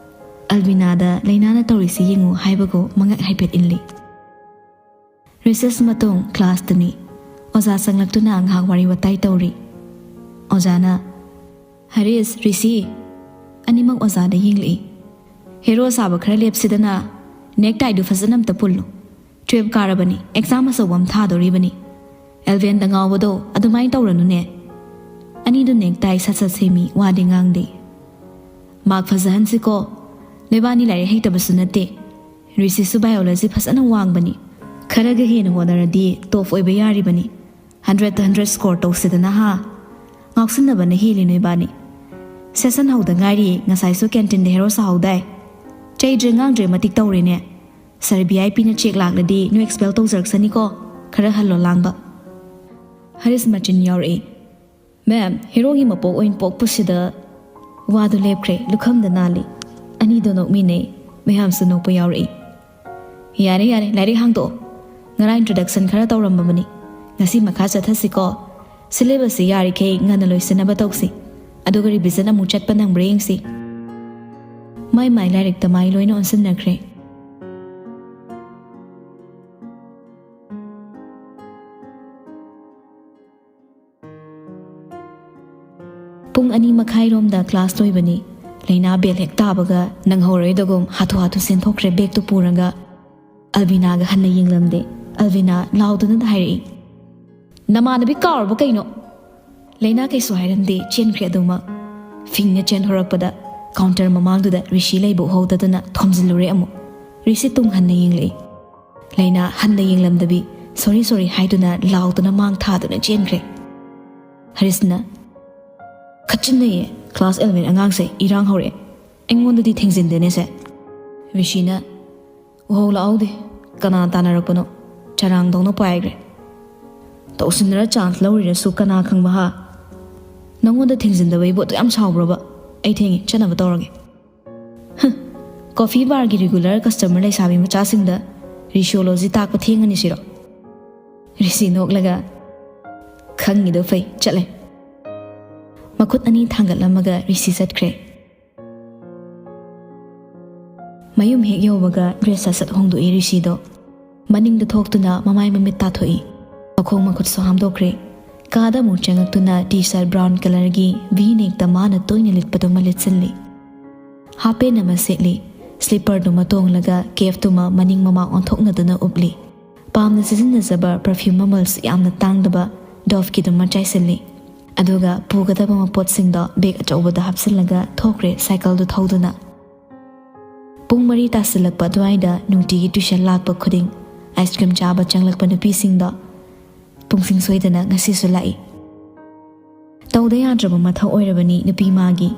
ꯑꯜꯕꯤꯅꯥꯗ ꯂꯩꯅꯥꯅ ꯇꯧꯔꯤꯁꯤ ꯌꯦꯡꯉꯨ ꯍꯥꯏꯕꯒꯨꯝ ꯃꯉꯛ ꯍꯥꯏꯐꯦꯠ ꯏꯜꯂꯤ꯫ ꯔꯤꯁꯦꯁ ꯃꯇꯨꯡ ꯀ꯭ꯂꯥꯁꯇꯅꯤ꯫ ꯑꯣꯖꯥ ꯆꯪꯂꯛꯇꯨꯅ ꯉꯥꯏꯍꯥꯛ ꯋꯥꯔꯤ ꯋꯥꯇꯥꯏ ꯇꯧꯔꯤ꯫ ꯑꯣꯖꯥꯅ, "ꯍꯔꯤꯁ, ꯔꯤꯁꯤ꯫" ꯑꯅꯤꯃꯛ ꯑꯣꯖꯥꯗ ꯌꯦꯡꯂꯛꯏ꯫ "ꯍꯦꯔꯣ ꯁꯥꯕ ꯈꯔ ꯂꯦꯞꯁꯤꯗꯅ, ꯅꯦꯛ ꯇꯥꯏꯗꯨ ꯐꯖꯅ ꯑꯝꯇ ꯄꯨꯜꯂꯨ꯫ ꯇꯨꯌꯦꯜꯞ ꯀꯥꯔꯕꯅꯤ, ꯑꯦꯛꯖꯥꯝ ꯑꯆꯧꯕ ꯑꯃ ꯊꯥꯗꯣꯔꯤꯕꯅꯤ꯫ ꯑꯦꯜꯚꯦꯟꯗ ꯉꯥꯎꯕꯗꯣ ꯑꯗꯨꯃꯥꯏꯅ ꯇꯧꯔꯅꯨꯅꯦ꯫ ꯑꯅꯤꯗꯨ ꯅꯦꯛ ꯇꯥꯏ ꯁꯠ ꯁꯠ ꯁꯦꯝꯃꯤ, ꯋꯥꯗꯤ ꯉꯥꯡꯗꯦ꯫ ꯃꯥꯔꯛ ꯐꯖꯍꯟꯁꯤꯀꯣ꯫ ꯅꯣꯏꯕꯥꯅꯤ ꯂꯥꯏꯔꯤꯛ ꯍꯩꯇꯕꯁꯨ ꯅꯠꯇꯦ꯫ ꯔꯤꯁꯤꯁꯨ ꯕꯥꯏꯑꯣꯂꯣꯖꯤ ꯐꯖꯅ ꯋꯥꯡꯕꯅꯤ꯫ ꯈꯔꯒ ꯍꯦꯟꯅ ꯍꯣꯠꯅꯔꯗꯤ ꯇꯣꯞ ꯑꯣꯏꯕ ꯌꯥꯔꯤꯕꯅꯤ꯫ ꯍꯟꯗ꯭ꯔꯦꯠꯇ ꯍꯟꯗ꯭ꯔꯦꯠ ꯁ꯭ꯀꯣꯔ ꯇꯧꯁꯤꯗꯅ ꯍꯥ? ꯉꯥꯎꯁꯤꯟꯅꯕꯅ ꯍꯦꯜꯂꯤ ꯅꯣꯏꯕꯥꯅꯤ꯫ ꯁꯦꯁꯟ ꯍꯧꯗ ꯉꯥꯏꯔꯤ, ꯉꯁꯥꯏꯁꯨ ꯀꯦꯟꯇꯤꯟꯗ ꯍꯦꯔꯣ ꯁꯥꯍꯧꯗꯥꯏ? ꯆꯩꯗ꯭ꯔꯦ ꯉꯥꯡꯗ꯭ꯔꯦ ꯃꯇꯤꯛ ꯇꯧꯔꯦꯅꯦ꯫ ꯁꯥꯔ ꯚꯤ ꯑꯥꯏ ꯄꯤꯅ ꯆꯦꯛ ꯂꯥꯛꯂꯗꯤ ꯅꯣꯏ ꯑꯦꯛꯁꯄꯦꯜ ꯇꯧꯖꯔꯛꯁꯅꯤꯀꯣ꯫ ꯈꯔ ꯍꯜꯂꯣ ꯂꯥꯡꯕ꯫" ꯍꯔꯤꯁ ꯃꯆꯤꯟ ꯌꯥꯎꯔꯛꯏ꯫ "ꯃꯦꯝ, ꯍꯦꯔꯣꯒꯤ ꯃꯄꯣꯛ ꯑꯣꯏꯅ ꯄꯣꯛꯄꯁꯤꯗ" ꯋꯥꯗꯨ ꯂꯦꯞꯈ꯭ꯔꯦ꯫ ꯂꯨꯈꯝꯗ ꯅꯥꯜꯂꯤ꯫ ꯑꯅꯤꯗꯣ ꯅꯣꯛꯃꯤꯟꯅꯩ꯫ ꯃꯌꯥꯝꯁꯨ ꯅꯣꯛꯄ ꯌꯥꯎꯔꯛꯏ꯫ "ꯌꯥꯔꯦ, ꯌꯥꯔꯦ, ꯂꯥꯏꯔꯤꯛ ꯍꯥꯡꯗꯣꯛꯑꯣ꯫ ꯉꯔꯥꯡ introduction ꯈꯔ ꯇꯧꯔꯝꯃꯕꯅꯤ꯫ ꯉꯁꯤ ꯃꯈꯥ ꯆꯠꯊꯁꯤꯀꯣ꯫ Syllabus ꯁꯤ ꯌꯥꯔꯤꯈꯩ ꯉꯟꯅ ꯂꯣꯏꯁꯤꯟꯅꯕ ꯇꯧꯁꯤ꯫ ꯑꯗꯨꯒ revision ꯑꯃꯨꯛ ꯆꯠꯄ ꯅꯪꯕ꯭ꯔꯥ ꯌꯦꯡꯁꯤ꯫" ꯃꯥꯏ ꯃꯥꯏ ꯂꯥꯏꯔꯤꯛꯇ ꯃꯥꯏ ꯂꯣꯏꯅ ꯑꯣꯟꯁꯤꯟꯅꯈ꯭ꯔꯦ꯫ ꯄꯨꯡ ꯑꯅꯤ ꯃꯈꯥꯏꯔꯣꯝꯗ class ꯂꯣꯏꯕꯅꯤ꯫ ꯂꯩꯅꯥ bell ꯍꯦꯛ ꯇꯥꯕꯒ ꯅꯪꯍꯧꯔꯣꯏꯗꯒꯨꯝ ꯍꯥꯊꯨ ꯍꯥꯊꯨ ꯆꯦꯟꯊꯣꯛꯈ꯭ꯔꯦ bag ꯇꯨ ꯄꯨꯔꯒ꯫ ꯑꯜꯕꯤꯅꯥꯒ ꯍꯟꯅ ꯌꯦꯡꯂꯝꯗꯦ꯫ ꯑꯜꯕꯤꯅꯥ ꯂꯥꯎꯗꯨꯅ ꯍꯥꯏꯔꯛꯏ, "ꯅꯃꯥꯟꯅꯕꯤ ꯀꯥꯎꯔꯕ ꯀꯩꯅꯣ?" ꯂꯩꯅꯥ ꯀꯩꯁꯨ ꯍꯥꯏꯔꯝꯗꯦ, ꯆꯦꯟꯈ꯭ꯔꯦ ꯑꯗꯨꯃꯛ꯫ ꯐꯤꯡꯅ ꯆꯦꯟꯍꯧꯔꯛꯄꯗ counter ꯃꯃꯥꯡꯗꯨꯗ ꯔꯤꯁꯤ ꯂꯩꯕ ꯎꯍꯧꯗꯗꯨꯅ ꯊꯣꯝꯖꯤꯜꯂꯨꯔꯦ ꯑꯃꯨꯛ꯫ ꯔꯤꯁꯤ ꯇꯨꯡ ꯍꯟꯅ ꯌꯦꯡꯂꯛꯏ꯫ ꯂꯩꯅꯥ ꯍꯟꯅ ꯌꯦꯡꯂꯝꯗꯕꯤ "sorry, sorry" ꯍꯥꯏꯗꯨꯅ ꯂꯥꯎꯗꯨꯅ ꯃꯥꯡ ꯊꯥꯗꯨꯅ ꯆꯦꯟꯈ꯭ꯔꯦ꯫ ꯍꯔꯤꯁꯅ, "ꯈꯠꯆꯤꯟꯅꯩꯌꯦ, class eleven ꯑꯉꯥꯡꯁꯦ ꯏꯔꯥꯡ ꯍꯧꯔꯛꯑꯦ꯫ ꯑꯩꯉꯣꯟꯗꯗꯤ ꯊꯦꯡꯖꯤꯟꯗꯦꯅꯦ ꯁꯦ꯫" ꯔꯤꯁꯤꯅ, "ꯎꯍꯧ ꯂꯥꯛꯍꯧꯗꯦ, ꯀꯅꯥ ꯇꯥꯟꯅꯔꯛꯄꯅꯣ? ꯆꯔꯥꯡꯗꯧꯅ ꯄꯥꯏꯈ꯭ꯔꯦ꯫ ꯇꯧꯁꯤꯟꯅꯔ chance ꯂꯧꯔꯤꯔꯁꯨ ꯀꯅꯥ ꯈꯪꯕ ꯍꯥ? ꯅꯪꯉꯣꯟꯗ ꯊꯦꯡꯖꯤꯟꯗꯕꯩꯕꯨ ꯑꯗꯨ ꯌꯥꯝ ꯁꯥꯎꯕ꯭ꯔꯕ? ꯑꯩ ꯊꯦꯡꯉꯦ, ꯆꯠꯅꯕ ꯇꯧꯔꯒꯦ꯫" "ꯍꯨꯝ, coffee bar ꯒꯤ regular customer ꯂꯩꯁꯥꯕꯤ ꯃꯆꯥꯁꯤꯡꯗ ꯔꯤꯁꯤꯌꯣꯂꯣꯖꯤ ꯇꯥꯛꯄ ꯊꯦꯡꯉꯅꯤ ꯁꯤꯔꯣ?" ꯔꯤꯁꯤ ꯅꯣꯛꯂꯒ, "ꯈꯪꯉꯤꯗꯣ ꯐꯩ, ꯆꯠꯂꯦ꯫" ꯃꯈꯨꯠ ꯑꯅꯤ ꯊꯥꯡꯒꯠꯂꯝꯃꯒ ꯔꯤꯁꯤ ꯆꯠꯈ꯭ꯔꯦ꯫ ꯃꯌꯨꯝ ꯍꯦꯛ ꯌꯧꯕꯒ dress ꯁꯠ ꯁꯠ ꯍꯣꯡꯗꯣꯛꯏ ꯔꯤꯁꯤꯗꯣ꯫ ꯃꯅꯤꯡꯗ ꯊꯣꯛꯇꯨꯅ ꯃꯃꯥꯏ ꯃꯃꯤꯠ ꯇꯥꯊꯣꯛꯏ꯫ ꯃꯈꯣꯡ ꯃꯈꯨꯠꯁꯨ ꯍꯥꯝꯗꯣꯛꯈ꯭ꯔꯦ꯫ ꯀꯥꯗ ꯑꯃꯨꯛ ꯆꯪꯉꯛꯇꯨꯅ T-shirt brown colour ꯒꯤ V neck ꯇ ꯃꯥꯅ ꯇꯣꯏꯅ ꯂꯤꯠꯄꯗꯨꯃ ꯂꯤꯠꯁꯤꯜꯂꯤ꯫ Half pant ꯑꯃ ꯁꯦꯠꯂꯤ꯫ Slipper ꯗꯨꯃ ꯇꯣꯡꯂꯒ cap ꯇꯨꯃ ꯃꯅꯤꯡ ꯃꯃꯥꯡ ꯑꯣꯟꯊꯣꯛꯅꯗꯨꯅ ꯎꯞꯂꯤ꯫ ꯄꯥꯝꯅ ꯁꯤꯖꯤꯟꯅꯖꯕ perfume ꯃꯃꯜꯁꯨ ꯌꯥꯝꯅ ꯇꯥꯡꯗꯕ Dove ꯀꯤꯗꯨꯃ ꯆꯥꯏꯁꯤꯜꯂꯤ꯫ ꯑꯗꯨꯒ ꯄꯨꯒꯗꯕ ꯃꯄꯣꯠꯁꯤꯡꯗꯣ bag ꯑꯆꯧꯕꯗ ꯍꯥꯞꯆꯤꯜꯂꯒ ꯊꯣꯛꯈ꯭ꯔꯦ cycle ꯗꯨ ꯊꯧꯗꯨꯅ꯫ ꯄꯨꯡ ꯃꯔꯤ ꯇꯥꯁꯤꯜꯂꯛꯄ ꯑꯗꯨꯋꯥꯏꯗ ꯅꯨꯡꯇꯤꯒꯤ tuition ꯂꯥꯛꯄ ꯈꯨꯗꯤꯡ ice cream ꯆꯥꯕ ꯆꯪꯂꯛꯄ ꯅꯨꯄꯤꯁꯤꯡꯗꯣ ꯄꯨꯡꯁꯤꯡ ꯁꯣꯏꯗꯅ ꯉꯁꯤꯁꯨ ꯂꯥꯛꯏ꯫ ꯇꯧꯗ ꯌꯥꯗ꯭ꯔꯕ ꯃꯊꯧ ꯑꯣꯏꯔꯕꯅꯤ ꯅꯨꯄꯤ ꯃꯥꯒꯤ꯫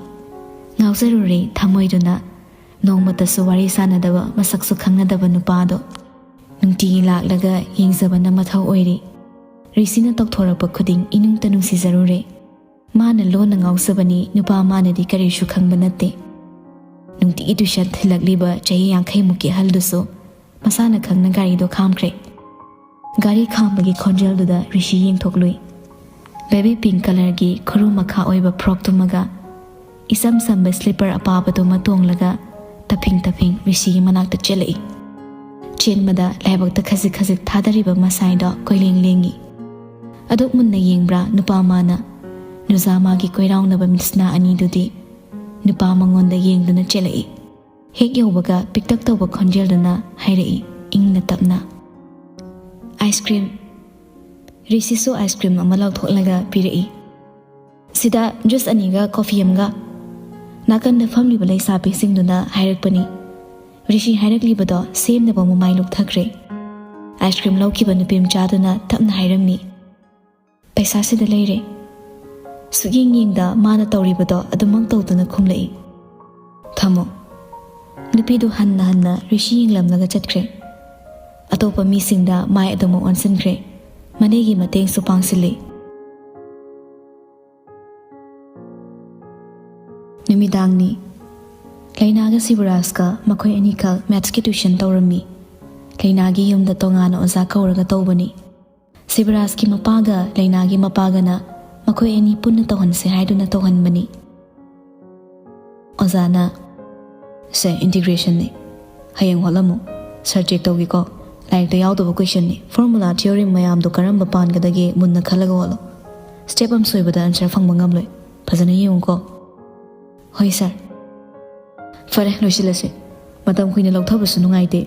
ꯉꯥꯎꯖꯔꯨꯔꯦ ꯊꯃꯣꯏꯗꯨꯅ ꯅꯣꯡꯃꯇꯁꯨ ꯋꯥꯔꯤ ꯁꯥꯅꯗꯕ, ꯃꯁꯛꯁꯨ ꯈꯪꯅꯗꯕ ꯅꯨꯄꯥꯗꯣ꯫ ꯅꯨꯡꯇꯤꯒꯤ ꯂꯥꯛꯂꯒ ꯌꯦꯡꯖꯕꯅ ꯃꯊꯧ ꯑꯣꯏꯔꯤ꯫ ꯔꯤꯁꯤꯅ ꯇꯧꯊꯣꯔꯛꯄ ꯈꯨꯗꯤꯡ ꯏꯅꯨꯡꯇ ꯅꯨꯡꯁꯤꯖꯔꯨꯔꯦ꯫ ꯃꯥꯅ ꯂꯣꯟꯅ ꯉꯥꯎꯖꯕꯅꯤ, ꯅꯨꯄꯥ ꯃꯥꯅꯗꯤ ꯀꯔꯤꯁꯨ ꯈꯪꯕ ꯅꯠꯇꯦ꯫ ꯅꯨꯡꯇꯤꯒꯤ ꯇ꯭ꯌꯨꯁꯟ ꯊꯤꯜꯂꯛꯂꯤꯕ ꯆꯍꯤ ꯌꯥꯡꯈꯩꯃꯨꯛꯀꯤ ꯑꯍꯜꯗꯨꯁꯨ ꯃꯁꯥꯅ ꯈꯪꯅ ꯒꯥꯔꯤꯗꯣ ꯈꯥꯝꯈ꯭ꯔꯦ꯫ ꯒꯥꯔꯤ ꯈꯥꯝꯕꯒꯤ ꯈꯣꯟꯖꯦꯜꯗꯨꯗ ꯔꯤꯁꯤ ꯌꯦꯡꯊꯣꯛꯂꯨꯏ꯫ ꯕꯦꯕꯤ ꯄꯤꯡ ꯀꯂꯔꯒꯤ ꯈꯨꯔꯨ ꯃꯈꯥ ꯑꯣꯏꯕ ꯐ꯭ꯔꯣꯛ ꯇꯨꯝꯃꯒ ꯏꯆꯝ ꯆꯝꯕ ꯁ꯭ꯂꯤꯄꯔ ꯑꯄꯥꯕꯗꯨꯃ ꯇꯣꯡꯂꯒ ꯇꯞꯐꯤꯡ ꯇꯞꯐꯤꯡ ꯔꯤꯁꯤꯒꯤ ꯃꯅꯥꯛꯇ ꯆꯦꯜꯂꯛꯏ꯫ ꯆꯦꯟꯕꯗ ꯂꯥꯏꯕꯛꯇ ꯈꯖꯤꯛ ꯈꯖꯤꯛ ꯊꯥꯗꯔꯤꯕ ꯃꯁꯥꯏꯗꯣ ꯀꯣꯏꯂꯦꯡ ꯂꯦꯡꯉꯤ꯫ ꯑꯗꯨꯛ ꯃꯨꯟꯅ ꯌꯦꯡꯕ꯭ꯔꯥ ꯅꯨꯄꯥ ꯃꯥꯅ? ꯅꯨꯖꯥ ꯃꯥꯒꯤ ꯀꯣꯏꯔꯥꯎꯅꯕ ꯃꯤꯠꯁꯅꯥ ꯑꯅꯤꯗꯨꯗꯤ ꯅꯨꯄꯥ ꯃꯉꯣꯟꯗ ꯌꯦꯡꯗꯨꯅ ꯆꯦꯜꯂꯛꯏ꯫ ꯍꯦꯛ ꯌꯧꯕꯒ ꯄꯤꯛꯇꯛ ꯇꯧꯕ ꯈꯣꯟꯖꯦꯜꯗꯨꯅ ꯍꯥꯏꯔꯛꯏ, ꯏꯪꯅ ꯇꯞꯅ, "ꯑꯥꯏꯁ ꯀ꯭ꯔꯤꯝ?" ꯔꯤꯁꯤꯁꯨ ꯑꯥꯏꯁ ꯀ꯭ꯔꯤꯝ ꯑꯃ ꯂꯧꯊꯣꯛꯂꯒ ꯄꯤꯔꯛꯏ꯫ "ꯁꯤꯗ ꯖꯨꯁ ꯑꯅꯤꯒ ꯀꯣꯐꯤ ꯑꯃꯒ꯫" ꯅꯥꯀꯟꯗ ꯐꯝꯂꯤꯕ ꯂꯩꯁꯥꯕꯤꯁꯤꯡꯗꯨꯅ ꯍꯥꯏꯔꯛꯄꯅꯤ꯫ ꯔꯤꯁꯤ ꯍꯥꯏꯔꯛꯂꯤꯕꯗꯣ ꯁꯦꯝꯅꯕ ꯃꯃꯥꯏ ꯂꯨꯛꯊꯈ꯭ꯔꯦ꯫ ꯑꯥꯏꯁ ꯀ꯭ꯔꯤꯝ ꯂꯧꯈꯤꯕ ꯅꯨꯄꯤ ꯃꯆꯥꯗꯨꯅ ꯇꯞꯅ ꯍꯥꯏꯔꯝꯃꯤ, "ꯄꯩꯁꯥ ꯁꯤꯗ ꯂꯩꯔꯦ꯫" ꯁꯨꯛꯌꯦꯡ ꯌꯦꯡꯗ ꯃꯥꯅ ꯇꯧꯔꯤꯕꯗꯣ ꯑꯗꯨꯃꯛ ꯇꯧꯗꯨꯅ ꯈꯨꯝꯂꯛꯏ, "ꯊꯝꯃꯣ꯫" ꯅꯨꯄꯤꯗꯨ ꯍꯟꯅ ꯍꯟꯅ ꯔꯤꯁꯤ ꯌꯦꯡꯂꯝꯂꯒ ꯆꯠꯈ꯭ꯔꯦ꯫ ꯑꯇꯣꯞꯄ ꯃꯤꯁꯤꯡꯗ ꯃꯥꯏ ꯑꯗꯨꯃꯛ ꯑꯣꯟꯁꯤꯟꯈ꯭ꯔꯦ꯫ ꯃꯅꯦꯒꯤ ꯃꯇꯦꯡꯁꯨ ꯄꯥꯡꯁꯤꯜꯂꯤ꯫ ꯅꯨꯃꯤꯗꯥꯡꯅꯤ꯫ ꯂꯩꯅꯥꯒ ꯁꯤꯕꯔꯥꯖꯀ ꯃꯈꯣꯏ ꯑꯅꯤꯈꯛ ꯃꯦꯠꯁꯀꯤ ꯇ꯭ꯌꯨꯁꯟ ꯇꯧꯔꯝꯃꯤ꯫ ꯂꯩꯅꯥꯒꯤ ꯌꯨꯝꯗ ꯇꯣꯉꯥꯟꯅ ꯑꯣꯖꯥ ꯀꯧꯔꯒ ꯇꯧꯕꯅꯤ꯫ ꯁꯤꯕꯔꯥꯖꯀꯤ ꯃꯄꯥꯒ ꯂꯩꯅꯥꯒꯤ ꯃꯄꯥꯒꯅ ꯃꯈꯣꯏ ꯑꯅꯤ ꯄꯨꯟꯅ ꯇꯧꯍꯟꯁꯦ ꯍꯥꯏꯗꯨꯅ ꯇꯧꯍꯟꯕꯅꯤ꯫ ꯑꯣꯖꯥꯅ, "ꯁꯦ, ꯏꯟꯇꯤꯒ꯭ꯔꯦꯁꯟꯅꯤ꯫ ꯍꯌꯦꯡ ꯍꯣꯠꯂꯝꯃꯨ꯫ Sir check ꯇꯧꯒꯦꯀꯣ꯫ ꯂꯥꯏꯔꯤꯛꯇ ꯌꯥꯎꯗꯕ ꯀꯣꯏꯁꯟꯅꯤ꯫ ꯐꯣꯔꯃꯨꯂꯥ ꯊꯤꯑꯣꯔꯤ ꯃꯌꯥꯝꯗꯣ ꯀꯔꯝꯕ ꯄꯥꯟꯒꯗꯒꯦ ꯃꯨꯟꯅ ꯈꯜꯂꯒ ꯍꯣꯠꯂꯣ꯫ ꯁ꯭ꯇꯦꯞ ꯑꯃ ꯁꯣꯏꯕꯗ ꯑꯟꯁꯔ ꯐꯪꯕ ꯉꯝꯂꯣꯏ꯫ ꯐꯖꯅ ꯌꯦꯡꯉꯨꯀꯣ꯫" "ꯍꯣꯏ, ꯁꯥꯔ꯫" "ꯐꯔꯦ, ꯂꯣꯏꯁꯤꯜꯂꯁꯤ꯫ ꯃꯇꯝ ꯀꯨꯏꯅ ꯂꯧꯊꯕꯁꯨ ꯅꯨꯡꯉꯥꯏꯇꯦ꯫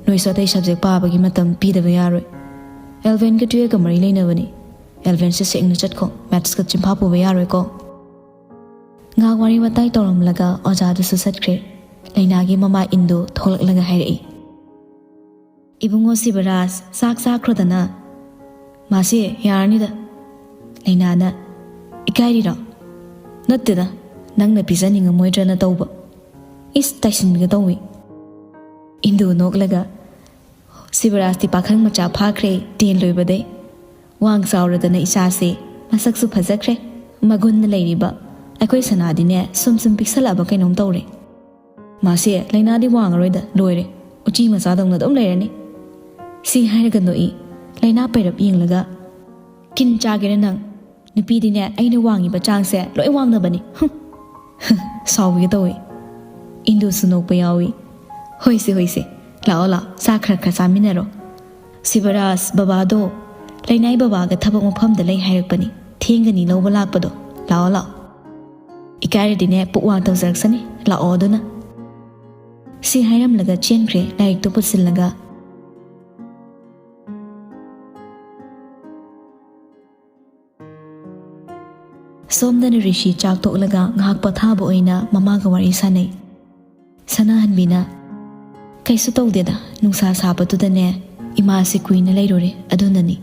ꯅꯣꯏꯁꯨ ꯑꯇꯩ ꯁꯕꯖꯦꯛ ꯄꯥꯕꯒꯤ ꯃꯇꯝ ꯄꯤꯗꯕ ꯌꯥꯔꯣꯏ꯫ ꯑꯦꯜꯚꯦꯟꯒ ꯇꯨꯌꯦꯜꯒ ꯃꯔꯤ ꯂꯩꯅꯕꯅꯤ꯫ ꯑꯦꯜꯚꯦꯟꯁꯦ ꯁꯦꯡꯅ ꯆꯠꯈꯣ꯫ ꯃꯦꯠꯁꯀ ꯆꯤꯟꯐꯥ ꯄꯨꯕ ꯌꯥꯔꯣꯏꯀꯣ꯫" ꯉꯥꯏꯍꯥꯛ ꯋꯥꯔꯤ ꯋꯥꯇꯥꯏ ꯇꯧꯔꯝꯂꯒ ꯑꯣꯖꯥꯗꯨꯁꯨ ꯆꯠꯈ꯭ꯔꯦ꯫ ꯂꯩꯅꯥꯒꯤ ꯃꯃꯥ ꯏꯟꯗꯨ ꯊꯣꯛꯂꯛꯂꯒ ꯍꯥꯏꯔꯛꯏ, "ꯏꯕꯨꯡꯉꯣ ꯁꯤꯕꯔꯥꯖ, ꯆꯥꯛ ꯆꯥꯈ꯭ꯔꯣꯗꯅ꯫" "ꯃꯥꯁꯦ, ꯌꯥꯔꯅꯤꯗ꯫" ꯂꯩꯅꯥꯅ, "ꯏꯀꯥꯏꯔꯤꯔꯣ?" "ꯅꯠꯇꯦꯗ, ꯅꯪꯅ ꯄꯤꯖꯅꯤꯡꯉꯝꯃꯣꯏꯗ꯭ꯔꯅ ꯇꯧꯕ꯫" "ꯏꯁ, ꯇꯥꯏꯁꯤꯟꯕꯤꯒ ꯇꯧꯏ꯫" ꯏꯟꯗꯨ ꯅꯣꯛꯂꯒ, "ꯁꯤꯕꯔꯥꯖꯇꯤ ꯄꯥꯈꯪ ꯃꯆꯥ ꯐꯥꯈ꯭ꯔꯦ, ꯇꯦꯟ ꯂꯣꯏꯕꯗꯩ꯫ ꯋꯥꯡ ꯆꯥꯎꯔꯗꯅ ꯏꯆꯥꯁꯦ, ꯃꯁꯛꯁꯨ ꯐꯖꯈ꯭ꯔꯦ꯫ ꯃꯒꯨꯟꯅ ꯂꯩꯔꯤꯕ ꯑꯩꯈꯣꯏ ꯁꯅꯥꯗꯤꯅꯦ ꯁꯨꯝ ꯁꯨꯝ ꯄꯤꯛꯁꯜꯂꯛꯑꯕ ꯀꯩꯅꯣꯝ ꯇꯧꯔꯦ꯫ ꯃꯥꯁꯦ ꯂꯥꯏꯅꯥꯗꯤ ꯋꯥꯡꯉꯔꯣꯏꯗ, ꯂꯣꯏꯔꯦ, ꯎꯆꯤ ꯃꯆꯥꯗꯧꯅ ꯑꯗꯨꯝ ꯂꯩꯔꯅꯤ꯫ ꯁꯤ ꯍꯥꯏꯔꯒ ꯅꯣꯛꯏ꯫ ꯂꯥꯏꯅꯥ ꯄꯩꯔꯞ ꯌꯦꯡꯂꯒ, "ꯀꯤꯟ ꯆꯥꯒꯦꯔ ꯅꯪ? ꯅꯨꯄꯤꯗꯤꯅꯦ ꯑꯩꯅ ꯋꯥꯡꯉꯤꯕ ꯆꯥꯡꯁꯦ ꯂꯣꯏ ꯋꯥꯡꯅꯕꯅꯤ꯫ ꯍꯨꯝ!" ꯁꯥꯎꯕꯤꯒ ꯇꯧꯏ꯫ ꯏꯟꯗꯨꯁꯨ ꯅꯣꯛꯄ ꯌꯥꯎꯏ꯫ "ꯍꯣꯏꯁꯦ, ꯍꯣꯏꯁꯦ, ꯂꯥꯛꯑꯣ, ꯂꯥꯛꯑꯣ, ꯆꯥꯛ ꯈꯔ ꯈꯔ ꯆꯥꯃꯤꯟꯅꯔꯣ꯫ ꯁꯤꯕꯔꯥꯖ, ꯕꯕꯥꯗꯣ ꯂꯩꯅꯥꯏ ꯕꯕꯥꯒ ꯊꯕꯛ ꯃꯐꯝꯗ ꯂꯩ ꯍꯥꯏꯔꯛꯄꯅꯤ, ꯊꯦꯡꯒꯅꯤ ꯂꯧꯕ ꯂꯥꯛꯄꯗꯣ꯫ ꯂꯥꯛꯑꯣ, ꯂꯥꯛꯑꯣ꯫ ꯏꯀꯥꯏꯔꯗꯤꯅꯦ ꯄꯨꯛ ꯋꯥꯡ ꯇꯧꯖꯔꯛꯁꯅꯤ, ꯂꯥꯛꯑꯣ ꯑꯗꯨꯅ꯫" ꯁꯤ ꯍꯥꯏꯔꯝꯂꯒ ꯆꯦꯟꯈ꯭ꯔꯦ ꯂꯥꯏꯔꯤꯛꯇꯨ ꯄꯨꯁꯤꯜꯂꯒ꯫ ꯁꯣꯝꯗꯅ ꯔꯤꯁꯤ ꯆꯥꯛ ꯇꯣꯛꯂꯒ ꯉꯥꯏꯍꯥꯛ ꯄꯣꯊꯥꯕ ꯑꯣꯏꯅ ꯃꯃꯥꯒ ꯋꯥꯔꯤ ꯁꯥꯟꯅꯩ꯫ ꯁꯅꯥꯍꯟꯕꯤꯅ, "ꯀꯩꯁꯨ ꯇꯧꯗꯦꯗ, ꯅꯨꯡꯁꯥ ꯁꯥꯕꯗꯨꯗꯅꯦ ꯏꯃꯥꯁꯦ ꯀꯨꯏꯅ ꯂꯩꯔꯨꯔꯦ, ꯑꯗꯨꯅꯅꯤ꯫"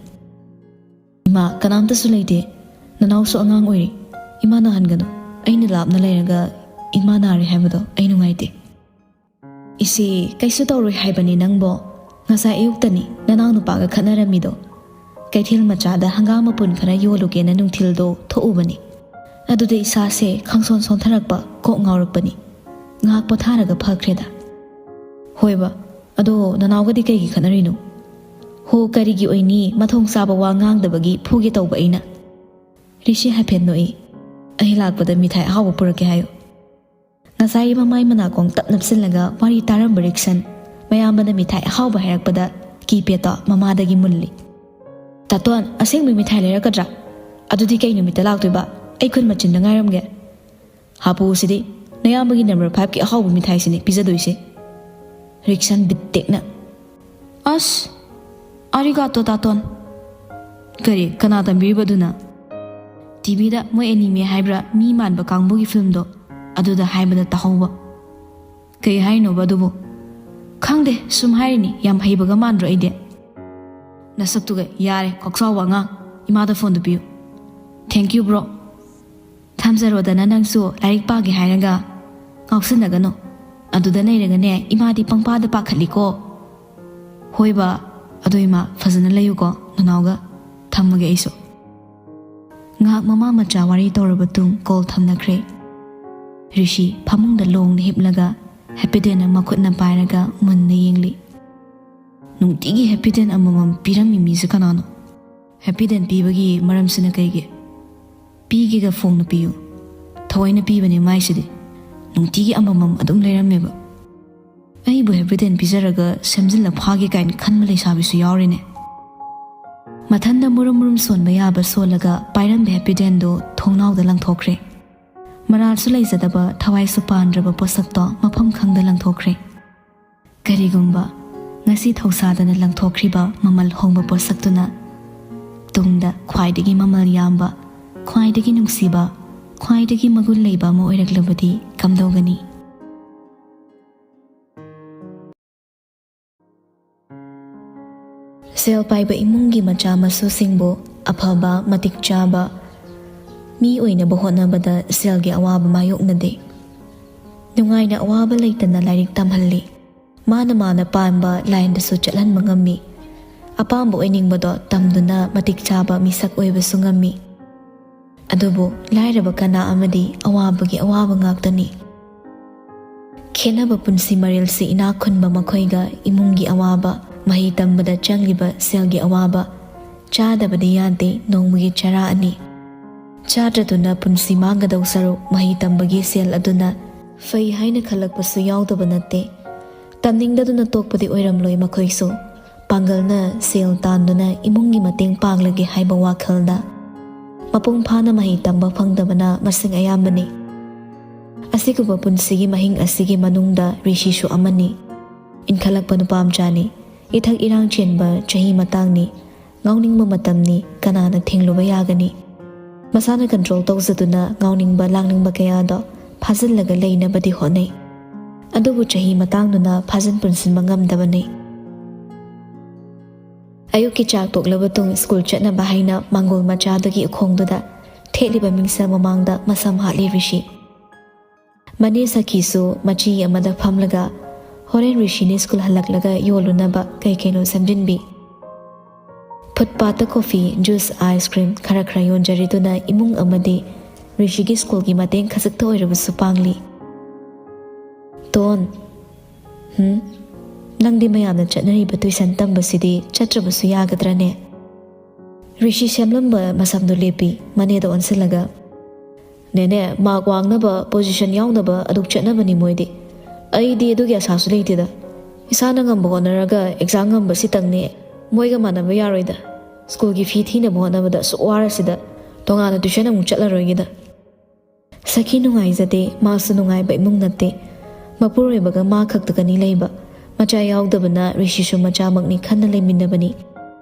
"ꯏꯃꯥ ꯀꯅꯥꯝꯇꯁꯨ ꯂꯩꯇꯦ, ꯅꯅꯥꯎꯁꯨ ꯑꯉꯥꯡ ꯑꯣꯏꯔꯤ꯫ ꯏꯃꯥ ꯅꯥꯍꯟꯒꯅꯨ, ꯑꯩꯅ ꯂꯥꯞꯅ ꯂꯩꯔꯒ ꯏꯃꯥ ꯅꯥꯔꯦ ꯍꯥꯏꯕꯗꯣ ꯑꯩ ꯅꯨꯡꯉꯥꯏꯇꯦ꯫" "ꯏꯆꯦ, ꯀꯩꯁꯨ ꯇꯧꯔꯣꯏ ꯍꯥꯏꯕꯅꯤ ꯅꯪꯕꯣ꯫ ꯉꯁꯥꯏ ꯑꯌꯨꯛꯇꯅꯤ ꯅꯅꯥꯎ ꯅꯨꯄꯥꯒ ꯈꯠꯅꯔꯝꯃꯤꯗꯣ꯫ ꯀꯩꯊꯦꯜ ꯃꯆꯥꯗ ꯍꯪꯒꯥꯝ ꯃꯄꯨꯟ ꯈꯔ ꯌꯣꯜꯂꯨꯒꯦꯅ ꯅꯨꯡꯊꯤꯜꯗꯣ ꯊꯣꯛꯎꯕꯅꯤ꯫ ꯑꯗꯨꯗ ꯏꯁꯥꯁꯦ ꯈꯪꯁꯣꯟ ꯁꯣꯟꯊꯔꯛꯄ, ꯀꯣꯛ ꯉꯥꯎꯔꯛꯄꯅꯤ꯫ ꯉꯥꯏꯍꯥꯛ ꯄꯣꯊꯥꯔꯒ ꯐꯈ꯭ꯔꯦꯗ꯫" "ꯍꯣꯏꯕ, ꯑꯗꯣ ꯅꯅꯥꯎꯒꯗꯤ ꯀꯩꯒꯤ ꯈꯠꯅꯔꯤꯅꯣ?" "ꯍꯣ, ꯀꯔꯤꯒꯤ ꯑꯣꯏꯅꯤ, ꯃꯊꯣꯡ ꯆꯥꯕ ꯋꯥ ꯉꯥꯡꯗꯕꯒꯤ ꯐꯨꯒꯦ ꯇꯧꯕ ꯑꯩꯅ꯫" ꯔꯤꯁꯤ ꯍꯥꯏꯐꯦꯠ ꯅꯣꯛꯏ꯫ "ꯑꯩ ꯂꯥꯛꯄꯗ ꯃꯤꯊꯥꯏ ꯑꯍꯥꯎꯕ ꯄꯨꯔꯛꯀꯦ ꯍꯥꯏꯌꯨ꯫" ꯉꯁꯥꯏꯒꯤ ꯃꯃꯥꯏ ꯃꯅꯥꯀꯣꯡ ꯇꯞ ꯅꯞꯁꯤꯜꯂꯒ ꯋꯥꯔꯤ ꯇꯥꯔꯝꯕ ꯔꯤꯛꯁꯟ, ꯃꯌꯥꯝꯕꯅ ꯃꯤꯊꯥꯏ ꯑꯍꯥꯎꯕ ꯍꯥꯏꯔꯛꯄꯗ ꯀꯤꯄꯦꯗꯇꯣ ꯃꯃꯥꯗꯒꯤ ꯃꯨꯜꯂꯤ꯫ "ꯇꯥꯇꯣꯟ, ꯑꯁꯦꯡꯕꯩ ꯃꯤꯊꯥꯏ ꯂꯩꯔꯛꯀꯗ꯭ꯔꯥ? ꯑꯗꯨꯗꯤ ꯀꯩ ꯅꯨꯃꯤꯠꯇ ꯂꯥꯛꯇꯣꯏꯕ? ꯑꯩ ꯈꯨꯟ ꯃꯆꯤꯟꯗ ꯉꯥꯏꯔꯝꯒꯦ꯫" "ꯍꯥꯄꯨꯁꯤꯗꯤ ꯅꯌꯥꯝꯕꯒꯤ ꯅꯝꯕꯔ ꯐꯥꯏꯚꯀꯤ ꯑꯍꯥꯎꯕ ꯃꯤꯊꯥꯏꯁꯤꯅꯤ ꯄꯤꯖꯗꯣꯏꯁꯦ꯫" ꯔꯤꯛꯁꯟ ꯕꯤꯠ ꯇꯦꯛꯅ, "ꯑꯁ, ꯑꯥꯔꯤꯒꯥꯇꯣ ꯇꯥꯇꯣꯟ꯫" "ꯀꯔꯤ? ꯀꯅꯥ ꯇꯝꯕꯤꯔꯤꯕ ꯑꯗꯨꯅ?" "ꯇꯤꯚꯤꯗ ꯃꯣꯏ ꯑꯦꯅꯤꯃꯦ ꯍꯥꯏꯕ꯭ꯔꯥ, ꯃꯤ ꯃꯥꯟꯕ ꯀꯥꯡꯕꯨꯒꯤ ꯐꯤꯂꯝꯗꯣ, ꯑꯗꯨꯗ ꯍꯥꯏꯕꯗ ꯇꯥꯍꯧꯕ꯫" "ꯀꯩ ꯍꯥꯏꯔꯤꯅꯣꯕ ꯑꯗꯨꯕꯨ?" "ꯈꯪꯗꯦ, ꯁꯨꯝ ꯍꯥꯏꯔꯤꯅꯤ, ꯌꯥꯝ ꯍꯩꯕꯒ ꯃꯥꯟꯗ꯭ꯔꯣ ꯑꯩꯗꯤ?" "ꯅꯁꯛꯇꯨꯒ, ꯌꯥꯔꯦ, ꯀꯣꯛꯆꯥꯎꯕ ꯑꯉꯥꯡ, ꯏꯃꯥꯗ ꯐꯣꯟꯗꯨ ꯄꯤꯌꯨ꯫" "Thank you, bro꯫" "ꯊꯝꯖꯔꯣꯗꯅ, ꯅꯪꯁꯨ ꯂꯥꯏꯔꯤꯛ ꯄꯥꯒꯦ ꯍꯥꯏꯔꯒ ꯉꯥꯎꯁꯤꯟꯅꯒꯅꯨ꯫ ꯑꯗꯨꯗ ꯂꯩꯔꯒꯅꯦ ꯏꯃꯥꯗꯤ ꯄꯪꯄꯥꯗ ꯄꯥꯈꯠꯂꯤꯀꯣ꯫" "ꯍꯣꯏꯕ, ꯑꯗꯣ ꯏꯃꯥ, ꯐꯖꯅ ꯂꯩꯌꯨꯀꯣ ꯅꯅꯥꯎꯒ꯫ ꯊꯝꯃꯒꯦ ꯑꯩꯁꯨ꯫" ꯉꯥꯏꯍꯥꯛ ꯃꯃꯥ ꯃꯆꯥ ꯋꯥꯔꯤ ꯇꯧꯔꯕ ꯇꯨꯡ ꯀꯣꯜ ꯊꯝꯅꯈ꯭ꯔꯦ꯫ ꯔꯤꯁꯤ ꯐꯃꯨꯡꯗ ꯂꯣꯡꯅ ꯍꯤꯞꯂꯒ ꯍꯦꯄꯤꯗꯦꯟ ꯃꯈꯨꯠꯅ ꯄꯥꯏꯔꯒ ꯃꯨꯟꯅ ꯌꯦꯡꯂꯤ꯫ "ꯅꯨꯡꯇꯤꯒꯤ ꯍꯦꯄꯤꯗꯦꯟ ꯑꯃꯃꯝ ꯄꯤꯔꯝꯃꯤ ꯃꯤꯁꯦ ꯀꯅꯥꯅꯣ? ꯍꯦꯄꯤꯗꯦꯟ ꯄꯤꯕꯒꯤ ꯃꯔꯝꯁꯤꯅ ꯀꯩꯒꯤ? ꯄꯤꯒꯦꯒ ꯐꯣꯡꯅ ꯄꯤꯌꯨ꯫ ꯊꯑꯣꯏꯅ ꯄꯤꯕꯅꯦ ꯃꯥꯏꯁꯤꯗꯤ꯫ ꯅꯨꯡꯇꯤꯒꯤ ꯑꯃꯃꯝ ꯑꯗꯨꯝ ꯂꯩꯔꯝꯃꯦꯕ꯫ ꯑꯩꯕꯨ ꯍꯦꯄꯤꯗꯦꯟ ꯄꯤꯖꯔꯒ ꯁꯦꯝꯖꯤꯜꯂ ꯐꯥꯒꯦ ꯀꯥꯏꯅ ꯈꯟꯕ ꯂꯩꯁꯥꯕꯤꯁꯨ ꯌꯥꯎꯔꯤꯅꯦ꯫" ꯃꯊꯟꯗ ꯃꯨꯔꯨꯝ ꯃꯨꯔꯨꯝ ꯁꯣꯟꯕ ꯌꯥꯕ ꯁꯣꯜꯂꯒ ꯄꯥꯏꯔꯝꯕ ꯍꯦꯄꯤꯗꯦꯟꯗꯣ ꯊꯣꯡꯅꯥꯎꯗ ꯂꯪꯊꯣꯛꯈ꯭ꯔꯦ꯫ ꯃꯔꯥꯜꯁꯨ ꯂꯩꯖꯗꯕ, ꯊꯋꯥꯏꯁꯨ ꯄꯥꯟꯗ꯭ꯔꯕ ꯄꯣꯠꯁꯛꯇꯣ ꯃꯐꯝ ꯈꯪꯗ ꯂꯪꯊꯣꯛꯈ꯭ꯔꯦ꯫ ꯀꯔꯤꯒꯨꯝꯕ ꯉꯁꯤ ꯊꯧꯁꯥꯗꯅ ꯂꯪꯊꯣꯛꯈ꯭ꯔꯤꯕ ꯃꯃꯜ ꯍꯣꯡꯕ ꯄꯣꯠꯁꯛꯇꯨꯅ ꯇꯨꯡꯗ ꯈ꯭ꯋꯥꯏꯗꯒꯤ ꯃꯃꯜ ꯌꯥꯝꯕ, ꯈ꯭ꯋꯥꯏꯗꯒꯤ ꯅꯨꯡꯁꯤꯕ, ꯈ꯭ꯋꯥꯏꯗꯒꯤ ꯃꯒꯨꯟ ꯂꯩꯕ ꯑꯃ ꯑꯣꯏꯔꯛꯂꯕꯗꯤ ꯀꯝꯗꯧꯒꯅꯤ? ꯁꯦꯜ ꯄꯥꯏꯕ ꯏꯃꯨꯡꯒꯤ ꯃꯆꯥ ꯃꯁꯨꯁꯤꯡꯕꯨ ꯑꯐꯕ, ꯃꯇꯤꯛ ꯆꯥꯕ ꯃꯤ ꯑꯣꯏꯅꯕ ꯍꯣꯠꯅꯕꯗ ꯁꯦꯜꯒꯤ ꯑꯋꯥꯕ ꯃꯥꯌꯣꯛꯅꯗꯦ꯫ ꯅꯨꯡꯉꯥꯏꯅ ꯑꯋꯥꯕ ꯂꯩꯇꯅ ꯂꯥꯏꯔꯤꯛ ꯇꯝꯍꯜꯂꯤ꯫ ꯃꯥꯅ ꯃꯥꯅ ꯄꯥꯝꯕ ꯂꯥꯏꯟꯗꯁꯨ ꯆꯠꯍꯟꯕ ꯉꯝꯃꯤ꯫ ꯑꯄꯥꯝꯕ ꯑꯣꯏꯅꯤꯡꯕꯗꯣ ꯇꯝꯗꯨꯅ ꯃꯇꯤꯛ ꯆꯥꯕ ꯃꯤꯁꯛ ꯑꯣꯏꯕꯁꯨ ꯉꯝꯃꯤ꯫ ꯑꯗꯨꯕꯨ ꯂꯥꯏꯔꯕ ꯀꯅꯥ ꯑꯃꯗꯤ ꯑꯋꯥꯕꯒꯤ ꯑꯋꯥꯕ ꯉꯥꯛꯇꯅꯤ꯫ ꯈꯦꯠꯅꯕ ꯄꯨꯟꯁꯤ ꯃꯔꯦꯜꯁꯤ ꯏꯅꯥꯛ ꯈꯨꯟꯕ ꯃꯈꯣꯏꯒ ꯏꯃꯨꯡꯒꯤ ꯑꯋꯥꯕ, ꯃꯍꯩ ꯇꯝꯕꯗ ꯆꯪꯂꯤꯕ ꯁꯦꯜꯒꯤ ꯑꯋꯥꯕ, ꯆꯥꯗꯕꯗꯤ ꯌꯥꯗꯦ ꯅꯣꯡꯃꯒꯤ ꯆꯔꯥ ꯑꯅꯤ꯫ ꯆꯥꯗ꯭ꯔꯗꯨꯅ ꯄꯨꯟꯁꯤ ꯃꯥꯡꯒꯗꯧ ꯁꯔꯨꯛ ꯃꯍꯩ ꯇꯝꯕꯒꯤ ꯁꯦꯜ ꯑꯗꯨꯅ ꯐꯩ ꯍꯥꯏꯅ ꯈꯜꯂꯛꯄꯁꯨ ꯌꯥꯎꯗꯕ ꯅꯠꯇꯦ꯫ ꯇꯝꯅꯤꯡꯗꯗꯨꯅ ꯇꯣꯛꯄꯗꯤ ꯑꯣꯏꯔꯝꯂꯣꯏ ꯃꯈꯣꯏꯁꯨ꯫ ꯄꯥꯡꯒꯜꯅ ꯁꯦꯜ ꯇꯥꯟꯗꯨꯅ ꯏꯃꯨꯡꯒꯤ ꯃꯇꯦꯡ ꯄꯥꯡꯂꯒꯦ ꯍꯥꯏꯕ ꯋꯥꯈꯜꯗ ꯃꯄꯨꯡ ꯐꯥꯅ ꯃꯍꯩ ꯇꯝꯕ ꯐꯪꯗꯕꯅ ꯃꯁꯤꯡ ꯑꯌꯥꯝꯕꯅꯤ꯫ ꯑꯁꯤꯒꯨꯝꯕ ꯄꯨꯟꯁꯤꯒꯤ ꯃꯍꯤꯡ ꯑꯁꯤꯒꯤ ꯃꯅꯨꯡꯗ ꯔꯤꯁꯤꯁꯨ ꯑꯃꯅꯤ꯫ ꯏꯟꯈꯠꯂꯛꯄ ꯅꯨꯄꯥ ꯃꯆꯥꯅꯤ꯫ ꯏꯊꯛ ꯏꯔꯥꯡ ꯆꯦꯟꯕ ꯆꯍꯤ ꯃꯇꯥꯡꯅꯤ꯫ ꯉꯥꯎꯅꯤꯡꯕ ꯃꯇꯝꯅꯤ, ꯀꯅꯥꯅ ꯊꯤꯡꯂꯨꯕ ꯌꯥꯒꯅꯤ? ꯃꯁꯥꯅ ꯀꯟꯇ꯭ꯔꯣꯜ ꯇꯧꯖꯗꯨꯅ ꯉꯥꯎꯅꯤꯡꯕ ꯂꯥꯡꯅꯤꯡꯕ ꯀꯌꯥꯗꯣ ꯐꯥꯖꯤꯜꯂꯒ ꯂꯩꯅꯕꯗꯤ ꯍꯣꯠꯅꯩ꯫ ꯑꯗꯨꯕꯨ ꯆꯍꯤ ꯃꯇꯥꯡꯗꯨꯅ ꯐꯥꯖꯤꯟ ꯄꯨꯟꯁꯤꯟꯕ ꯉꯝꯗꯕꯅꯤ꯫ ꯑꯌꯨꯛꯀꯤ ꯆꯥꯛ ꯇꯣꯛꯂꯕ ꯇꯨꯡ ꯁ꯭ꯀꯨꯜ ꯆꯠꯅꯕ ꯍꯥꯏꯅ ꯃꯥꯡꯒꯣꯜ ꯃꯆꯥꯗꯨꯒꯤ ꯎꯈꯣꯡꯗꯨꯗ ꯊꯦꯠꯂꯤꯕ ꯃꯤꯡꯁꯦꯜ ꯃꯃꯥꯡꯗ ꯃꯁꯝ ꯍꯥꯠꯂꯤ ꯔꯤꯁꯤ꯫ ꯃꯅꯦ ꯁꯈꯤꯁꯨ ꯃꯆꯤ ꯑꯃꯗ ꯐꯝꯂꯒ ꯍꯣꯔꯦꯟ ꯔꯤꯁꯤꯅ ꯁ꯭ꯀꯨꯜ ꯍꯜꯂꯛꯂꯒ ꯌꯣꯜꯂꯨꯅꯕ ꯀꯩ ꯀꯩꯅꯣ ꯁꯦꯝꯖꯤꯟꯕꯤ꯫ ꯐꯨꯠꯄꯥꯠꯇ ꯀꯣꯐꯤ, ꯖꯨꯁ, ꯑꯥꯏꯁ ꯀ꯭ꯔꯤꯝ ꯈꯔ ꯈꯔ ꯌꯣꯟꯖꯔꯤꯗꯨꯅ ꯏꯃꯨꯡ ꯑꯃꯗꯤ ꯔꯤꯁꯤꯒꯤ ꯁ꯭ꯀꯨꯜꯒꯤ ꯃꯇꯦꯡ ꯈꯖꯤꯛꯇ ꯑꯣꯏꯔꯕꯁꯨ ꯄꯥꯡꯂꯤ꯫ "ꯇꯣꯟ, ꯍꯨꯝ? ꯅꯪꯗꯤ ꯃꯌꯥꯝꯅ ꯆꯠꯅꯔꯤꯕ ꯇꯨꯏꯁꯟ ꯇꯝꯕꯁꯤꯗꯤ ꯆꯠꯇ꯭ꯔꯕꯁꯨ ꯌꯥꯒꯗ꯭ꯔꯅꯦ?" ꯔꯤꯁꯤ ꯁꯦꯝꯂꯝꯕ ꯃꯁꯝꯗꯨ ꯂꯦꯞꯄꯤ, ꯃꯅꯦꯗ ꯑꯣꯟꯁꯤꯜꯂꯒ, "ꯅꯦꯅꯦ, ꯃꯥꯔꯛ ꯋꯥꯡꯅꯕ, ꯄꯣꯖꯤꯁꯟ ꯌꯥꯎꯅꯕ ꯑꯗꯨꯛ ꯆꯠꯅꯕꯅꯤ ꯃꯣꯏꯗꯤ꯫ ꯑꯩꯗꯤ ꯑꯗꯨꯒꯤ ꯑꯁꯥꯁꯨ ꯂꯩꯇꯦꯗ꯫ ꯏꯁꯥꯅ ꯉꯝꯕ ꯍꯣꯠꯅꯔꯒ ꯑꯦꯛꯖꯥꯝ ꯉꯝꯕ ꯁꯤꯇꯪꯅꯤ꯫ ꯃꯣꯏꯒ ꯃꯥꯟꯅꯕ ꯌꯥꯔꯣꯏꯗ꯫ ꯁ꯭ꯀꯨꯜꯒꯤ ꯐꯤ ꯊꯤꯅꯕ ꯍꯣꯠꯅꯕꯗ ꯑꯁꯨꯛ ꯋꯥꯔꯁꯤꯗ ꯇꯣꯉꯥꯟꯅ ꯇꯨꯏꯁꯟ ꯑꯃꯨꯛ ꯆꯠꯂꯔꯣꯏꯒꯦꯗ꯫" ꯁꯈꯤ ꯅꯨꯡꯉꯥꯏꯖꯗꯦ, ꯃꯥꯁꯨ ꯅꯨꯡꯉꯥꯏꯕ ꯏꯃꯨꯡ ꯅꯠꯇꯦ꯫ ꯃꯄꯨꯔꯣꯏꯕꯒ ꯃꯥ ꯈꯛꯇꯒꯅꯤ ꯂꯩꯕ꯫ ꯃꯆꯥ ꯌꯥꯎꯗꯕꯅ ꯔꯤꯁꯤꯁꯨ ꯃꯆꯥꯃꯛꯅꯤ ꯈꯟꯅ ꯂꯩꯃꯤꯟꯅꯕꯅꯤ꯫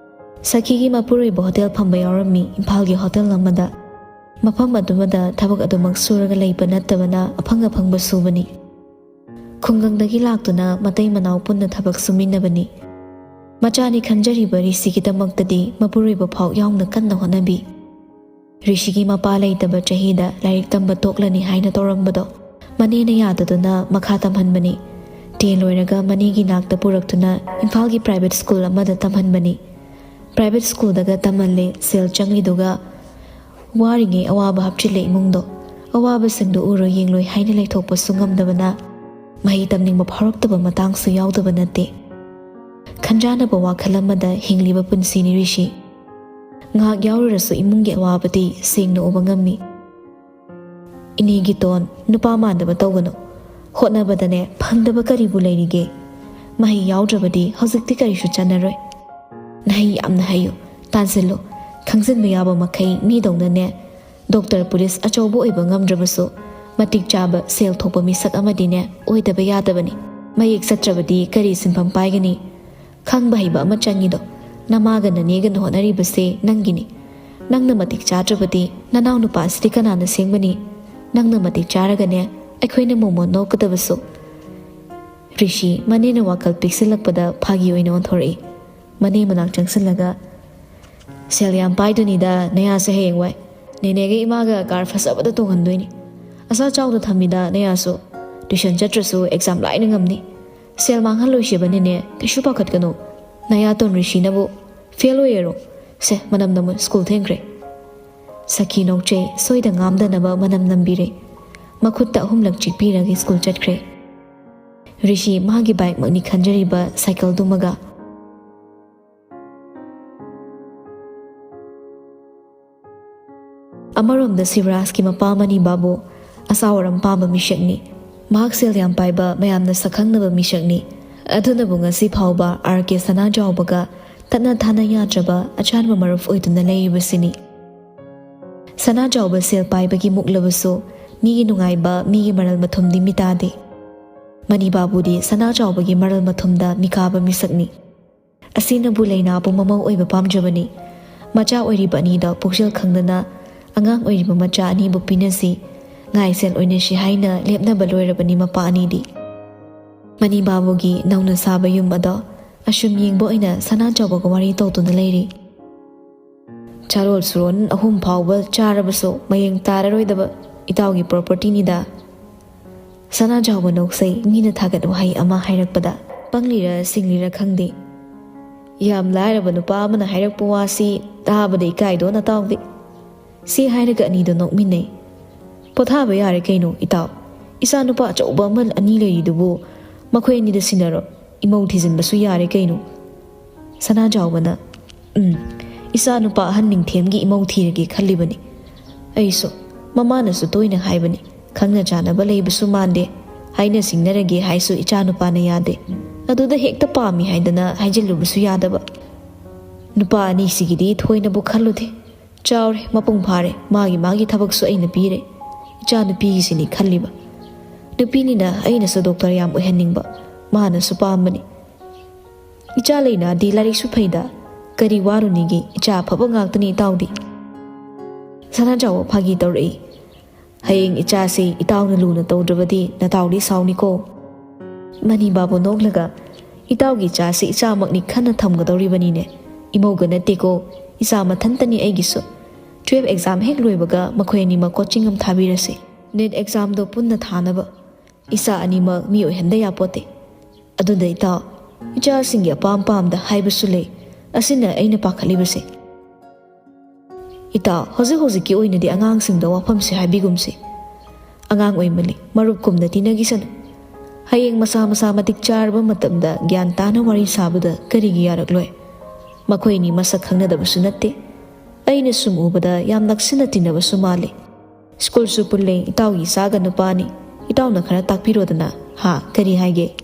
ꯁꯈꯤꯒꯤ ꯃꯄꯨꯔꯣꯏꯕ ꯍꯣꯇꯦꯜ ꯐꯝꯕ ꯌꯥꯎꯔꯝꯃꯤ, ꯏꯝꯐꯥꯜꯒꯤ ꯍꯣꯇꯦꯜ ꯑꯃꯗ꯫ ꯃꯐꯝ ꯑꯗꯨꯃꯗ ꯊꯕꯛ ꯑꯗꯨꯃꯛ ꯁꯨꯔꯒ ꯂꯩꯕ ꯅꯠꯇꯕꯅ ꯑꯐꯪ ꯑꯐꯪꯕ ꯁꯨꯕꯅꯤ꯫ ꯈꯨꯡꯒꯪꯗꯒꯤ ꯂꯥꯛꯇꯨꯅ ꯃꯇꯩ ꯃꯅꯥꯎ ꯄꯨꯟꯅ ꯊꯕꯛ ꯁꯨꯃꯤꯟꯅꯕꯅꯤ꯫ ꯃꯆꯥꯅꯤ ꯈꯟꯖꯔꯤꯕ ꯔꯤꯁꯤꯒꯤꯗꯃꯛꯇꯗꯤ ꯃꯄꯨꯔꯣꯏꯕ ꯐꯥꯎ ꯌꯥꯎꯅ ꯀꯟꯅ ꯍꯣꯠꯅꯕꯤ꯫ ꯔꯤꯁꯤꯒꯤ ꯃꯄꯥ ꯂꯩꯇꯕ ꯆꯍꯤꯗ ꯂꯥꯏꯔꯤꯛ ꯇꯝꯕ ꯇꯣꯛꯂꯅꯤ ꯍꯥꯏꯅ ꯇꯧꯔꯝꯕꯗꯣ ꯃꯅꯦꯅ ꯌꯥꯗꯗꯨꯅ ꯃꯈꯥ ꯇꯝꯍꯟꯕꯅꯤ꯫ ꯇꯦꯟ ꯂꯣꯏꯔꯒ ꯃꯅꯦꯒꯤ ꯅꯥꯛꯇ ꯄꯨꯔꯛꯇꯨꯅ ꯏꯝꯐꯥꯜꯒꯤ ꯄ꯭ꯔꯥꯏꯚꯦꯠ ꯁ꯭ꯀꯨꯜ ꯑꯃꯗ ꯇꯝꯍꯟꯕꯅꯤ꯫ ꯄ꯭ꯔꯥꯏꯚꯦꯠ ꯁ꯭ꯀꯨꯜꯗꯒ ꯇꯝꯍꯜꯂꯦ, ꯁꯦꯜ ꯆꯪꯂꯤꯗꯨꯒ ꯋꯥꯔꯤꯉꯩ ꯑꯋꯥꯕ ꯍꯥꯞꯆꯤꯜꯂꯦ ꯏꯃꯨꯡꯗꯣ꯫ ꯑꯋꯥꯕꯁꯤꯡꯗꯣ ꯎꯔꯣꯏ ꯌꯦꯡꯂꯣꯏ ꯍꯥꯏꯅ ꯂꯩꯊꯣꯛꯄꯁꯨ ꯉꯝꯗꯕꯅ ꯃꯍꯩ ꯇꯝꯅꯤꯡꯕ ꯐꯥꯎꯔꯛꯇꯕ ꯃꯇꯥꯡꯁꯨ ꯌꯥꯎꯗꯕ ꯅꯠꯇꯦ꯫ ꯈꯟꯖꯥꯅꯕ ꯋꯥꯈꯜ ꯑꯃꯗ ꯍꯤꯡꯂꯤꯕ ꯄꯨꯟꯁꯤꯅꯤ ꯔꯤꯁꯤ꯫ ꯉꯥꯏꯍꯥꯛ ꯌꯥꯎꯔꯨꯔꯁꯨ ꯏꯃꯨꯡꯒꯤ ꯑꯋꯥꯕꯗꯤ ꯁꯦꯡꯅ ꯎꯕ ꯉꯝꯃꯤ꯫ "ꯏꯅꯦꯒꯤ ꯇꯣꯟ, ꯅꯨꯄꯥ ꯃꯥꯟꯗꯕ ꯇꯧꯒꯅꯨ꯫ ꯍꯣꯠꯅꯕꯗꯅꯦ ꯐꯪꯗꯕ ꯀꯔꯤꯕꯨ ꯂꯩꯔꯤꯒꯦ? ꯃꯍꯩ ꯌꯥꯎꯗ꯭ꯔꯕꯗꯤ ꯍꯧꯖꯤꯛꯇꯤ ꯀꯔꯤꯁꯨ ꯆꯠꯅꯔꯣꯏ꯫ ꯅꯍꯩ ꯌꯥꯝꯅ ꯍꯩꯌꯨ, ꯇꯥꯟꯁꯤꯜꯂꯨ꯫ ꯈꯪꯖꯤꯟꯕ ꯌꯥꯕ ꯃꯈꯩ ꯃꯤꯗꯧꯅꯅꯦ ꯗꯣꯛꯇꯔ, ꯄꯨꯂꯤꯁ ꯑꯆꯧꯕ ꯑꯣꯏꯕ ꯉꯝꯗ꯭ꯔꯕꯁꯨ ꯃꯇꯤꯛ ꯆꯥꯕ ꯁꯦꯜ ꯊꯣꯛꯄ ꯃꯤꯁꯛ ꯑꯃꯗꯤꯅꯦ ꯑꯣꯏꯗꯕ ꯌꯥꯗꯕꯅꯤ꯫ ꯃꯌꯦꯛ ꯆꯠꯇ꯭ꯔꯕꯗꯤ ꯀꯔꯤ ꯁꯤꯟꯐꯝ ꯄꯥꯏꯒꯅꯤ? ꯈꯪꯕ ꯍꯩꯕ ꯑꯃ ꯆꯪꯉꯤꯗꯣ꯫ ꯅꯃꯥꯒ ꯅꯅꯦꯒꯅ ꯍꯣꯠꯅꯔꯤꯕꯁꯦ ꯅꯪꯒꯤꯅꯤ꯫ ꯅꯪꯅ ꯃꯇꯤꯛ ꯆꯥꯗ꯭ꯔꯕꯗꯤ ꯅꯅꯥꯎ ꯅꯨꯄꯥꯁꯤꯗꯤ ꯀꯅꯥꯅ ꯁꯦꯝꯒꯅꯤ? ꯅꯪꯅ ꯃꯇꯤꯛ ꯆꯥꯔꯒꯅꯦ ꯑꯩꯈꯣꯏꯅ ꯃꯣꯃꯣꯟ ꯅꯣꯛꯀꯗꯕꯁꯨ꯫" ꯔꯤꯁꯤ ꯃꯅꯦꯅ ꯋꯥꯈꯜ ꯄꯤꯛꯁꯤꯜꯂꯛꯄꯗ ꯐꯥꯒꯤ ꯑꯣꯏꯅ ꯑꯣꯟꯊꯣꯔꯛꯏ꯫ ꯃꯅꯦ ꯃꯅꯥꯛ ꯆꯪꯁꯤꯜꯂꯒ, "ꯁꯦꯜ ꯌꯥꯝ ꯄꯥꯏꯗꯨꯅꯤꯗ ꯅꯌꯥꯁꯦ ꯍꯌꯦꯡꯋꯥꯏ꯫ ꯅꯦꯅꯦꯒ ꯏꯃꯥꯒ ꯀꯥꯔ ꯐꯖꯕꯗ ꯇꯣꯡꯍꯟꯗꯣꯏꯅꯤ꯫ ꯑꯁꯥ ꯆꯥꯎꯅ ꯊꯝꯃꯤꯗ ꯅꯌꯥꯁꯨ꯫ ꯇꯨꯏꯁꯟ ꯆꯠꯇ꯭ꯔꯁꯨ ꯑꯦꯛꯖꯥꯝ ꯂꯥꯏꯅ ꯉꯝꯅꯤ꯫ ꯁꯦꯜ ꯃꯥꯡꯍꯜꯂꯣꯏꯁꯦꯕ ꯅꯦꯅꯦ, ꯀꯩꯁꯨ ꯄꯥꯈꯠꯀꯅꯨ꯫ ꯅꯌꯥ ꯇꯣꯟ ꯔꯤꯁꯤꯅꯕꯨ ꯐꯦꯜ ꯑꯣꯏꯌꯦꯔꯣ?" ꯁꯦ, ꯃꯅꯝ ꯅꯝꯃꯨ, ꯁ꯭ꯀꯨꯜ ꯊꯦꯡꯈ꯭ꯔꯦ꯫ ꯁꯈꯤ ꯅꯣꯛꯆꯩ, ꯁꯣꯏꯗ ꯉꯥꯝꯗꯅꯕ ꯃꯅꯝ ꯅꯝꯕꯤꯔꯦ꯫ ꯃꯈꯨꯠꯇ ꯑꯍꯨꯝꯂꯛ ꯆꯤꯛꯄꯤꯔꯒ ꯁ꯭ꯀꯨꯜ ꯆꯠꯈ꯭ꯔꯦ꯫ ꯔꯤꯁꯤ ꯃꯥꯒꯤ ꯕꯥꯏꯛꯃꯛꯅꯤ ꯈꯟꯖꯔꯤꯕ ꯁꯥꯏꯀꯜꯗꯨꯃꯒ꯫ ꯑꯃꯔꯣꯝꯗ ꯁꯤꯕꯔꯥꯖꯀꯤ ꯃꯄꯥ ꯃꯅꯤ ꯕꯥꯕꯨ ꯑꯆꯥꯎ ꯑꯔꯝ ꯄꯥꯝꯕ ꯃꯤꯁꯛꯅꯤ꯫ ꯃꯍꯥꯛ ꯁꯦꯜ ꯌꯥꯝ ꯄꯥꯏꯕ, ꯃꯌꯥꯝꯅ ꯁꯛꯈꯪꯅꯕ ꯃꯤꯁꯛꯅꯤ꯫ ꯑꯗꯨꯅꯕꯨ ꯉꯁꯤ ꯐꯥꯎꯕ ꯑꯥꯔ ꯀꯦ ꯁꯅꯥꯖꯥꯎꯕꯒ ꯇꯠꯅ ꯊꯥꯅ ꯌꯥꯗ꯭ꯔꯕ ꯑꯆꯥꯟꯕ ꯃꯔꯨꯞ ꯑꯣꯏꯗꯨꯅ ꯂꯩꯔꯤꯕꯁꯤꯅꯤ꯫ ꯁꯅꯥꯖꯥꯎꯕ ꯁꯦꯜ ꯄꯥꯏꯕꯒꯤ ꯃꯨꯛꯂꯕꯁꯨ ꯃꯤꯒꯤ ꯅꯨꯡꯉꯥꯏꯕ, ꯃꯤꯒꯤ ꯃꯔꯜ ꯃꯊꯨꯝꯗꯤ ꯃꯤꯇꯥꯗꯦ꯫ ꯃꯅꯤ ꯕꯥꯕꯨꯗꯤ ꯁꯅꯥꯖꯥꯎꯕꯒꯤ ꯃꯔꯜ ꯃꯊꯨꯝꯗ ꯃꯤꯀꯥꯕ ꯃꯤꯁꯛꯅꯤ꯫ ꯑꯁꯤꯅꯕꯨ ꯂꯩꯅꯥꯕꯨ ꯃꯃꯧ ꯑꯣꯏꯕ ꯄꯥꯝꯖꯕꯅꯤ꯫ ꯃꯆꯥ ꯑꯣꯏꯔꯤꯕ ꯑꯅꯤꯗ ꯄꯨꯛꯆꯦꯜ ꯈꯪꯗꯅ ꯑꯉꯥꯡ ꯑꯣꯏꯔꯤꯕ ꯃꯆꯥ ꯑꯅꯤꯕꯨ ꯄꯤꯅꯁꯤ, ꯉꯥꯏꯁꯦꯜ ꯑꯣꯏꯅꯁꯤ ꯍꯥꯏꯅ ꯂꯦꯞꯅꯕ ꯂꯣꯏꯔꯕꯅꯤ ꯃꯄꯥ ꯑꯅꯤꯗꯤ꯫ ꯃꯅꯤ ꯕꯥꯕꯨꯒꯤ ꯅꯧꯅ ꯁꯥꯕ ꯌꯨꯝ ꯑꯗꯣ ꯑꯁꯨꯝ ꯌꯦꯡꯕ ꯑꯣꯏꯅ ꯁꯅꯥꯖꯥꯎꯕꯒ ꯋꯥꯔꯤ ꯇꯧꯗꯨꯅ ꯂꯩꯔꯤ꯫ ꯆꯥꯔꯣꯜ ꯁꯨꯔꯣꯟ ꯑꯍꯨꯝ ꯐꯥꯎꯕ ꯆꯥꯔꯕꯁꯨ ꯃꯌꯦꯡ ꯇꯥꯔꯔꯣꯏꯗꯕ ꯏꯇꯥꯎꯒꯤ ꯄ꯭ꯔꯣꯄꯔꯇꯤꯅꯤꯗ꯫ ꯁꯅꯥꯖꯥꯎꯕ ꯅꯣꯛꯆꯩ, ꯃꯤꯅ ꯊꯥꯒꯠ ꯋꯥꯍꯩ ꯑꯃ ꯍꯥꯏꯔꯛꯄꯗ꯫ ꯄꯪꯂꯤꯔ ꯁꯤꯡꯂꯤꯔ ꯈꯪꯗꯦ, ꯌꯥꯝ ꯂꯥꯏꯔꯕ ꯅꯨꯄꯥ ꯑꯃꯅ ꯍꯥꯏꯔꯛꯄ ꯋꯥꯁꯤ ꯇꯥꯕꯗ ꯏꯀꯥꯏꯗꯣ ꯅꯇꯥꯎꯗꯤ꯫ ꯁꯤ ꯍꯥꯏꯔꯒ ꯑꯅꯤꯗꯣ ꯅꯣꯛꯃꯤꯟꯅꯩ꯫ ꯄꯣꯊꯥꯕ ꯌꯥꯔꯦ ꯀꯩꯅꯣ ꯏꯇꯥꯎ, ꯏꯆꯥ ꯅꯨꯄꯥ ꯑꯆꯧꯕ ꯑꯃ ꯑꯅꯤ ꯂꯩꯔꯤꯗꯨꯕꯨ ꯃꯈꯣꯏ ꯑꯅꯤꯗ ꯁꯤꯟꯅꯔꯣ, ꯏꯃꯧ ꯊꯤꯖꯤꯟꯕꯁꯨ ꯌꯥꯔꯦ ꯀꯩꯅꯣ꯫ ꯁꯅꯥꯖꯥꯎꯕꯅ, "ꯎꯝ, ꯏꯆꯥ ꯅꯨꯄꯥ ꯑꯍꯟ ꯅꯤꯡꯊꯦꯝꯒꯤ ꯏꯃꯧ ꯊꯤꯔꯒꯦ ꯈꯜꯂꯤꯕꯅꯤ꯫ ꯑꯩꯁꯨ, ꯃꯃꯥꯅꯁꯨ ꯇꯣꯏꯅ ꯍꯥꯏꯕꯅꯤ, ꯈꯪꯅ ꯆꯥꯟꯅꯕ ꯂꯩꯕꯁꯨ ꯃꯥꯟꯗꯦ, ꯍꯥꯏꯅ ꯁꯤꯡꯅꯔꯒꯦ ꯍꯥꯏꯁꯨ ꯏꯆꯥ ꯅꯨꯄꯥꯅ ꯌꯥꯗꯦ꯫ ꯑꯗꯨꯗ ꯍꯦꯛꯇ ꯄꯥꯝꯃꯤ ꯍꯥꯏꯗꯅ ꯍꯥꯏꯖꯤꯜꯂꯨꯕꯁꯨ ꯌꯥꯗꯕ꯫ ꯅꯨꯄꯥ ꯑꯅꯤꯁꯤꯒꯤꯗꯤ ꯊꯣꯏꯅꯕꯨ ꯈꯜꯂꯨꯗꯦ꯫ ꯆꯥꯎꯔꯦ, ꯃꯄꯨꯡ ꯐꯥꯔꯦ, ꯃꯥꯒꯤ ꯃꯥꯒꯤ ꯊꯕꯛꯁꯨ ꯑꯩꯅ ꯄꯤꯔꯦ꯫ ꯏꯆꯥ ꯅꯨꯄꯤꯒꯤꯁꯤꯅꯤ ꯈꯜꯂꯤꯕ꯫ ꯅꯨꯄꯤꯅꯤꯅ ꯑꯩꯅꯁꯨ ꯗꯣꯛꯇꯔ ꯌꯥꯝ ꯑꯣꯏꯍꯟꯅꯤꯡꯕ, ꯃꯥꯅꯁꯨ ꯄꯥꯝꯕꯅꯤ꯫ ꯏꯆꯥ ꯂꯩꯅꯥꯗꯤ ꯂꯥꯏꯔꯤꯛꯁꯨ ꯐꯩꯗ, ꯀꯔꯤ ꯋꯥꯔꯨꯅꯤꯒꯦ, ꯏꯆꯥ ꯑꯐꯕ ꯉꯥꯛꯇꯅꯤ ꯏꯇꯥꯎꯗꯤ꯫" ꯁꯅꯥꯖꯥꯎꯕ ꯐꯥꯒꯤ ꯇꯧꯔꯛꯏ꯫ "ꯍꯌꯦꯡ ꯏꯆꯥꯁꯤ ꯏꯇꯥꯎꯅ ꯂꯨꯅ ꯇꯧꯗ꯭ꯔꯕꯗꯤ ꯅꯇꯥꯎꯗꯤ ꯁꯥꯎꯅꯤꯀꯣ꯫" ꯃꯅꯤ ꯕꯥꯕꯨ ꯅꯣꯛꯂꯒ, "ꯏꯇꯥꯎꯒꯤ ꯏꯆꯥꯁꯤ ꯏꯆꯥꯃꯛꯅꯤ ꯈꯟꯅ ꯊꯝꯒꯗꯧꯔꯤꯕꯅꯤꯅꯦ꯫ ꯏꯃꯧꯒ ꯅꯠꯇꯦꯀꯣ, ꯏꯆꯥ ꯃꯊꯟꯇꯅꯤ ꯑꯩꯒꯤꯁꯨ꯫ ꯇꯨꯌꯦꯜꯐ ꯑꯦꯛꯖꯥꯝ ꯍꯦꯛ ꯂꯣꯏꯕꯒ ꯃꯈꯣꯏ ꯑꯅꯤꯃꯛ ꯀꯣꯆꯤꯡ ꯑꯃ ꯊꯥꯕꯤꯔꯁꯤ꯫ ꯅꯦꯠ ꯑꯦꯛꯖꯥꯝꯗꯣ ꯄꯨꯟꯅ ꯊꯥꯅꯕ꯫ ꯏꯆꯥ ꯑꯅꯤꯃꯛ ꯃꯤ ꯑꯣꯏꯍꯟꯗ ꯌꯥꯄꯣꯠꯇꯦ꯫ ꯑꯗꯨꯗ ꯏꯇꯥꯎ, ꯏꯆꯥꯁꯤꯡꯒꯤ ꯑꯄꯥꯝ ꯄꯥꯝꯗ ꯍꯥꯏꯕꯁꯨ ꯂꯩ꯫ ꯑꯁꯤꯅ ꯑꯩꯅ ꯄꯥꯈꯠꯂꯤꯕꯁꯦ꯫ "ꯏꯇꯥꯎ, ꯍꯧꯖꯤꯛ ꯍꯧꯖꯤꯛꯀꯤ ꯑꯣꯏꯅꯗꯤ ꯑꯉꯥꯡꯁꯤꯡꯗ ꯋꯥꯐꯝꯁꯦ ꯍꯥꯏꯕꯤꯒꯨꯝꯁꯤ꯫ ꯑꯉꯥꯡ ꯑꯣꯏꯃꯜꯂꯤ, ꯃꯔꯨꯞꯀꯨꯝꯅ ꯇꯤꯟꯅꯈꯤꯁꯅꯨ꯫ ꯍꯌꯦꯡ ꯃꯁꯥ ꯃꯁꯥ ꯃꯇꯤꯛ ꯆꯥꯔꯕ ꯃꯇꯝꯗ ꯒ꯭ꯌꯥꯟ ꯇꯥꯅ ꯋꯥꯔꯤ ꯁꯥꯕꯗ ꯀꯔꯤꯒꯤ ꯌꯥꯔꯛꯂꯣꯏ? ꯃꯈꯣꯏꯅꯤ ꯃꯁꯛ ꯈꯪꯅꯗꯕꯁꯨ ꯅꯠꯇꯦ꯫ ꯑꯩꯅ ꯁꯨꯝ ꯎꯕꯗ ꯌꯥꯝ ꯅꯛꯁꯤꯟꯅ ꯇꯤꯟꯅꯕꯁꯨ ꯃꯥꯜꯂꯤ꯫ ꯁ꯭ꯀꯨꯜꯁꯨ ꯄꯨꯜꯂꯦ, ꯏꯇꯥꯎꯒꯤ ꯏꯆꯥꯒ ꯅꯨꯄꯥꯅꯤ꯫ ꯏꯇꯥꯎꯅ ꯈꯔ ꯇꯥꯛꯄꯤꯔꯣꯗꯅ꯫ ꯍꯥ, ꯀꯔꯤ ꯍꯥꯏꯒꯦ?"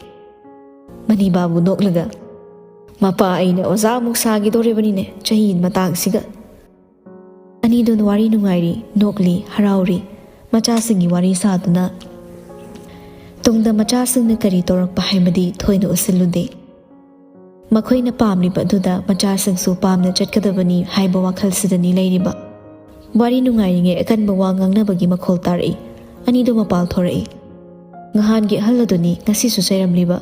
ꯃꯅꯤꯕꯥꯕꯨ ꯅꯣꯛꯂꯒ, "ꯃꯄꯥ ꯑꯩꯅ ꯑꯣꯖꯥ ꯑꯃꯨꯛ ꯁꯥꯈꯤꯗꯣꯔꯤꯕꯅꯤꯅꯦ ꯆꯍꯤ ꯃꯇꯥꯡꯁꯤꯒ꯫" ꯑꯅꯤꯗꯨ ꯋꯥꯔꯤ ꯅꯨꯡꯉꯥꯏꯔꯤ, ꯅꯣꯛꯂꯤ, ꯍꯔꯥꯎꯔꯤ꯫ ꯃꯆꯥꯁꯤꯡꯒꯤ ꯋꯥꯔꯤ ꯁꯥꯗꯨꯅ ꯇꯨꯡꯗ ꯃꯆꯥꯁꯤꯡꯅ ꯀꯔꯤ ꯇꯧꯔꯛꯄ ꯍꯥꯏꯕꯗꯤ ꯊꯣꯏꯅ ꯎꯁꯤꯜꯂꯨꯗꯦ꯫ ꯃꯈꯣꯏꯅ ꯄꯥꯝꯂꯤꯕ ꯑꯗꯨꯗ ꯃꯆꯥꯁꯤꯡꯁꯨ ꯄꯥꯝꯅ ꯆꯠꯀꯗꯕꯅꯤ ꯍꯥꯏꯕ ꯋꯥꯈꯜꯁꯤꯗꯅꯤ ꯂꯩꯔꯤꯕ꯫ ꯋꯥꯔꯤ ꯅꯨꯡꯉꯥꯏꯔꯤꯉꯩ ꯑꯀꯟꯕ ꯋꯥ ꯉꯥꯡꯅꯕꯒꯤ ꯃꯈꯣꯜ ꯇꯥꯔꯛꯏ꯫ ꯑꯅꯤꯗꯨ ꯃꯄꯥꯜ ꯊꯣꯔꯛꯏ꯫ ꯉꯍꯥꯟꯒꯤ ꯑꯍꯜ ꯑꯗꯨꯅꯤ ꯉꯁꯤꯁꯨ ꯆꯩꯔꯝꯂꯤꯕ꯫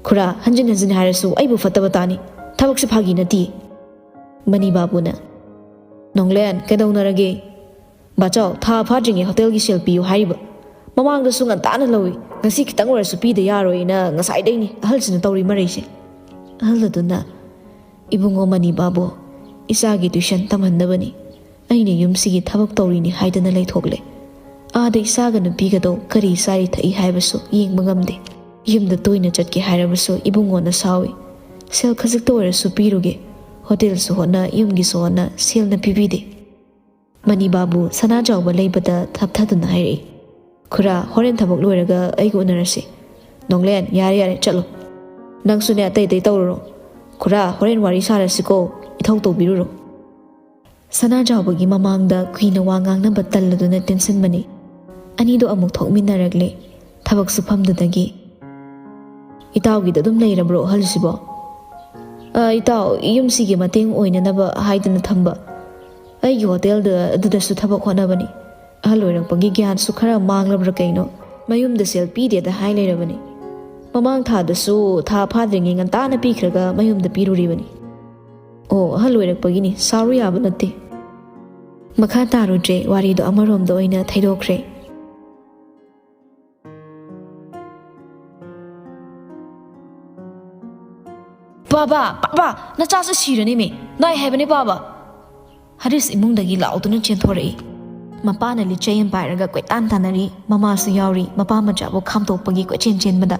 "ꯈꯨꯔꯥ, ꯍꯟꯖꯤꯟ ꯍꯟꯖꯤꯟ ꯍꯥꯏꯔꯁꯨ ꯑꯩꯕꯨ ꯐꯠꯇꯕ ꯇꯥꯅꯤ꯫ ꯊꯕꯛꯁꯦ ꯐꯥꯒꯤ ꯅꯠꯇꯦ꯫" ꯃꯅꯤꯕꯥꯕꯨꯅ, "ꯅꯣꯡꯂꯦꯟ, ꯀꯩꯗꯧꯅꯔꯒꯦ? ꯕꯥꯆꯧ, ꯊꯥ ꯐꯥꯗ꯭ꯔꯤꯉꯩ ꯍꯣꯇꯦꯜꯒꯤ ꯁꯦꯜ ꯄꯤꯌꯨ ꯍꯥꯏꯔꯤꯕ꯫ ꯃꯃꯥꯡꯗꯁꯨ ꯉꯟꯇꯥꯅ ꯂꯧꯏ꯫ ꯉꯁꯤ ꯈꯤꯇꯪ ꯑꯣꯏꯔꯁꯨ ꯄꯤꯗ ꯌꯥꯔꯣꯏꯅ ꯉꯁꯥꯏꯗꯩꯅꯤ ꯑꯍꯜꯁꯤꯅ ꯇꯧꯔꯤ ꯃꯔꯩꯁꯦ꯫" ꯑꯍꯜ ꯑꯗꯨꯅ, "ꯏꯕꯨꯡꯉꯣ ꯃꯅꯤꯕꯥꯕꯨ, ꯏꯆꯥꯒꯤ ꯇ꯭ꯌꯨꯁꯟ ꯇꯝꯍꯟꯅꯕꯅꯤ꯫ ꯑꯩꯅ ꯌꯨꯝꯁꯤꯒꯤ ꯊꯕꯛ ꯇꯧꯔꯤꯅꯤ ꯍꯥꯏꯗꯅ ꯂꯩꯊꯣꯛꯂꯦ꯫ ꯑꯥꯗ ꯏꯆꯥꯒ ꯅꯨꯄꯤꯒꯗꯣ ꯀꯔꯤ ꯆꯥꯔꯤ ꯊꯛꯏ ꯍꯥꯏꯕꯁꯨ ꯌꯦꯡꯕ ꯉꯝꯗꯦ꯫ ꯌꯨꯝꯗ ꯇꯣꯏꯅ ꯆꯠꯀꯦ ꯍꯥꯏꯔꯕꯁꯨ ꯏꯕꯨꯡꯉꯣꯅ ꯁꯥꯎꯏ꯫ ꯁꯦꯜ ꯈꯖꯤꯛꯇ ꯑꯣꯏꯔꯁꯨ ꯄꯤꯔꯨꯒꯦ꯫ ꯍꯣꯇꯦꯜꯁꯨ ꯍꯣꯠꯅ, ꯌꯨꯝꯒꯤꯁꯨ ꯍꯣꯠꯅ, ꯁꯦꯜꯅ ꯄꯤꯕꯤꯗꯦ꯫" ꯃꯅꯤꯕꯥꯕꯨ ꯁꯅꯥꯖꯥꯎꯕ ꯂꯩꯕꯗ ꯊꯞꯊꯗꯨꯅ ꯍꯥꯏꯔꯛꯏ, "ꯈꯨꯔꯥ, ꯍꯣꯔꯦꯟ ꯊꯕꯛ ꯂꯣꯏꯔꯒ ꯑꯩꯒ ꯎꯅꯔꯁꯤ꯫ ꯅꯣꯡꯂꯦꯟ, ꯌꯥꯔꯦ ꯌꯥꯔꯦ, ꯆꯠꯂꯣ꯫ ꯅꯪꯁꯨꯅꯦ ꯑꯇꯩ ꯑꯇꯩ ꯇꯧꯔꯨꯔꯣ꯫ ꯈꯨꯔꯥ, ꯍꯣꯔꯦꯟ ꯋꯥꯔꯤ ꯁꯥꯔꯁꯤꯀꯣ, ꯏꯊꯧ ꯇꯧꯕꯤꯔꯨꯔꯣ꯫" ꯁꯅꯥꯖꯥꯎꯕꯒꯤ ꯃꯃꯥꯡꯗ ꯀꯨꯏꯅ ꯋꯥ ꯉꯥꯡꯅꯕ ꯇꯜꯂꯗꯨꯅ ꯇꯤꯟꯁꯤꯟꯕꯅꯤ꯫ ꯑꯅꯤꯗꯣ ꯑꯃꯨꯛ ꯊꯣꯛꯃꯤꯟꯅꯔꯛꯂꯦ ꯊꯕꯛ ꯁꯨꯐꯝꯗꯨꯗꯒꯤ꯫ "ꯏꯇꯥꯎꯒꯤꯗ ꯑꯗꯨꯝ ꯂꯩꯔꯕ꯭ꯔꯣ ꯑꯍꯜꯁꯤꯕꯣ?" "ꯑ, ꯏꯇꯥꯎ, ꯌꯨꯝꯁꯤꯒꯤ ꯃꯇꯦꯡ ꯑꯣꯏꯅꯅꯕ ꯍꯥꯏꯗꯅ ꯊꯝꯕ꯫ ꯑꯩꯒꯤ ꯍꯣꯇꯦꯜꯗ ꯑꯗꯨꯗꯁꯨ ꯊꯕꯛ ꯍꯣꯠꯅꯕꯅꯤ꯫ ꯑꯍꯜ ꯑꯣꯏꯔꯛꯄꯒꯤ ꯒ꯭ꯌꯥꯟꯁꯨ ꯈꯔ ꯃꯥꯡꯂꯕ꯭ꯔꯥ ꯀꯩꯅꯣ, ꯃꯌꯨꯝꯗ ꯁꯦꯜ ꯄꯤꯗꯦꯗ ꯍꯥꯏ ꯂꯩꯔꯕꯅꯤ꯫ ꯃꯃꯥꯡ ꯊꯥꯗꯁꯨ ꯊꯥ ꯐꯥꯗ꯭ꯔꯤꯉꯩ ꯉꯟꯇꯥꯅ ꯄꯤꯈ꯭ꯔꯒ ꯃꯌꯨꯝꯗ ꯄꯤꯔꯨꯔꯤꯕꯅꯤ꯫ ꯑꯣ, ꯑꯍꯜ ꯑꯣꯏꯔꯛꯄꯒꯤꯅꯤ, ꯁꯥꯎꯔꯨ ꯌꯥꯕ ꯅꯠꯇꯦ꯫" ꯃꯈꯥ ꯇꯥꯔꯨꯗ꯭ꯔꯦ, ꯋꯥꯔꯤꯗꯣ ꯑꯃꯔꯣꯝꯗ ꯑꯣꯏꯅ ꯊꯩꯗꯣꯛꯈ꯭ꯔꯦ꯫ "ꯕꯥꯕꯥ, ꯕꯥꯕꯥ, ꯅꯆꯥꯁꯨ ꯁꯤꯔꯅꯤꯃꯤ꯫ ꯅꯥꯏ ꯍꯥꯏꯕꯅꯦ ꯕꯥꯕꯥ꯫" ꯍꯔꯤꯁ ꯏꯃꯨꯡꯗꯒꯤ ꯂꯥꯎꯗꯨꯅ ꯆꯦꯟꯊꯣꯔꯛꯏ꯫ ꯃꯄꯥꯅ ꯂꯤꯆꯩ ꯑꯃ ꯄꯥꯏꯔꯒ ꯀꯣꯏꯇꯥꯟ ꯇꯥꯟꯅꯔꯤ, ꯃꯃꯥꯁꯨ ꯌꯥꯎꯔꯤ, ꯃꯄꯥ ꯃꯆꯥꯕꯨ ꯈꯥꯝꯇꯣꯛꯄꯒꯤ ꯀꯣꯏꯆꯦꯟ ꯆꯦꯟꯕꯗ꯫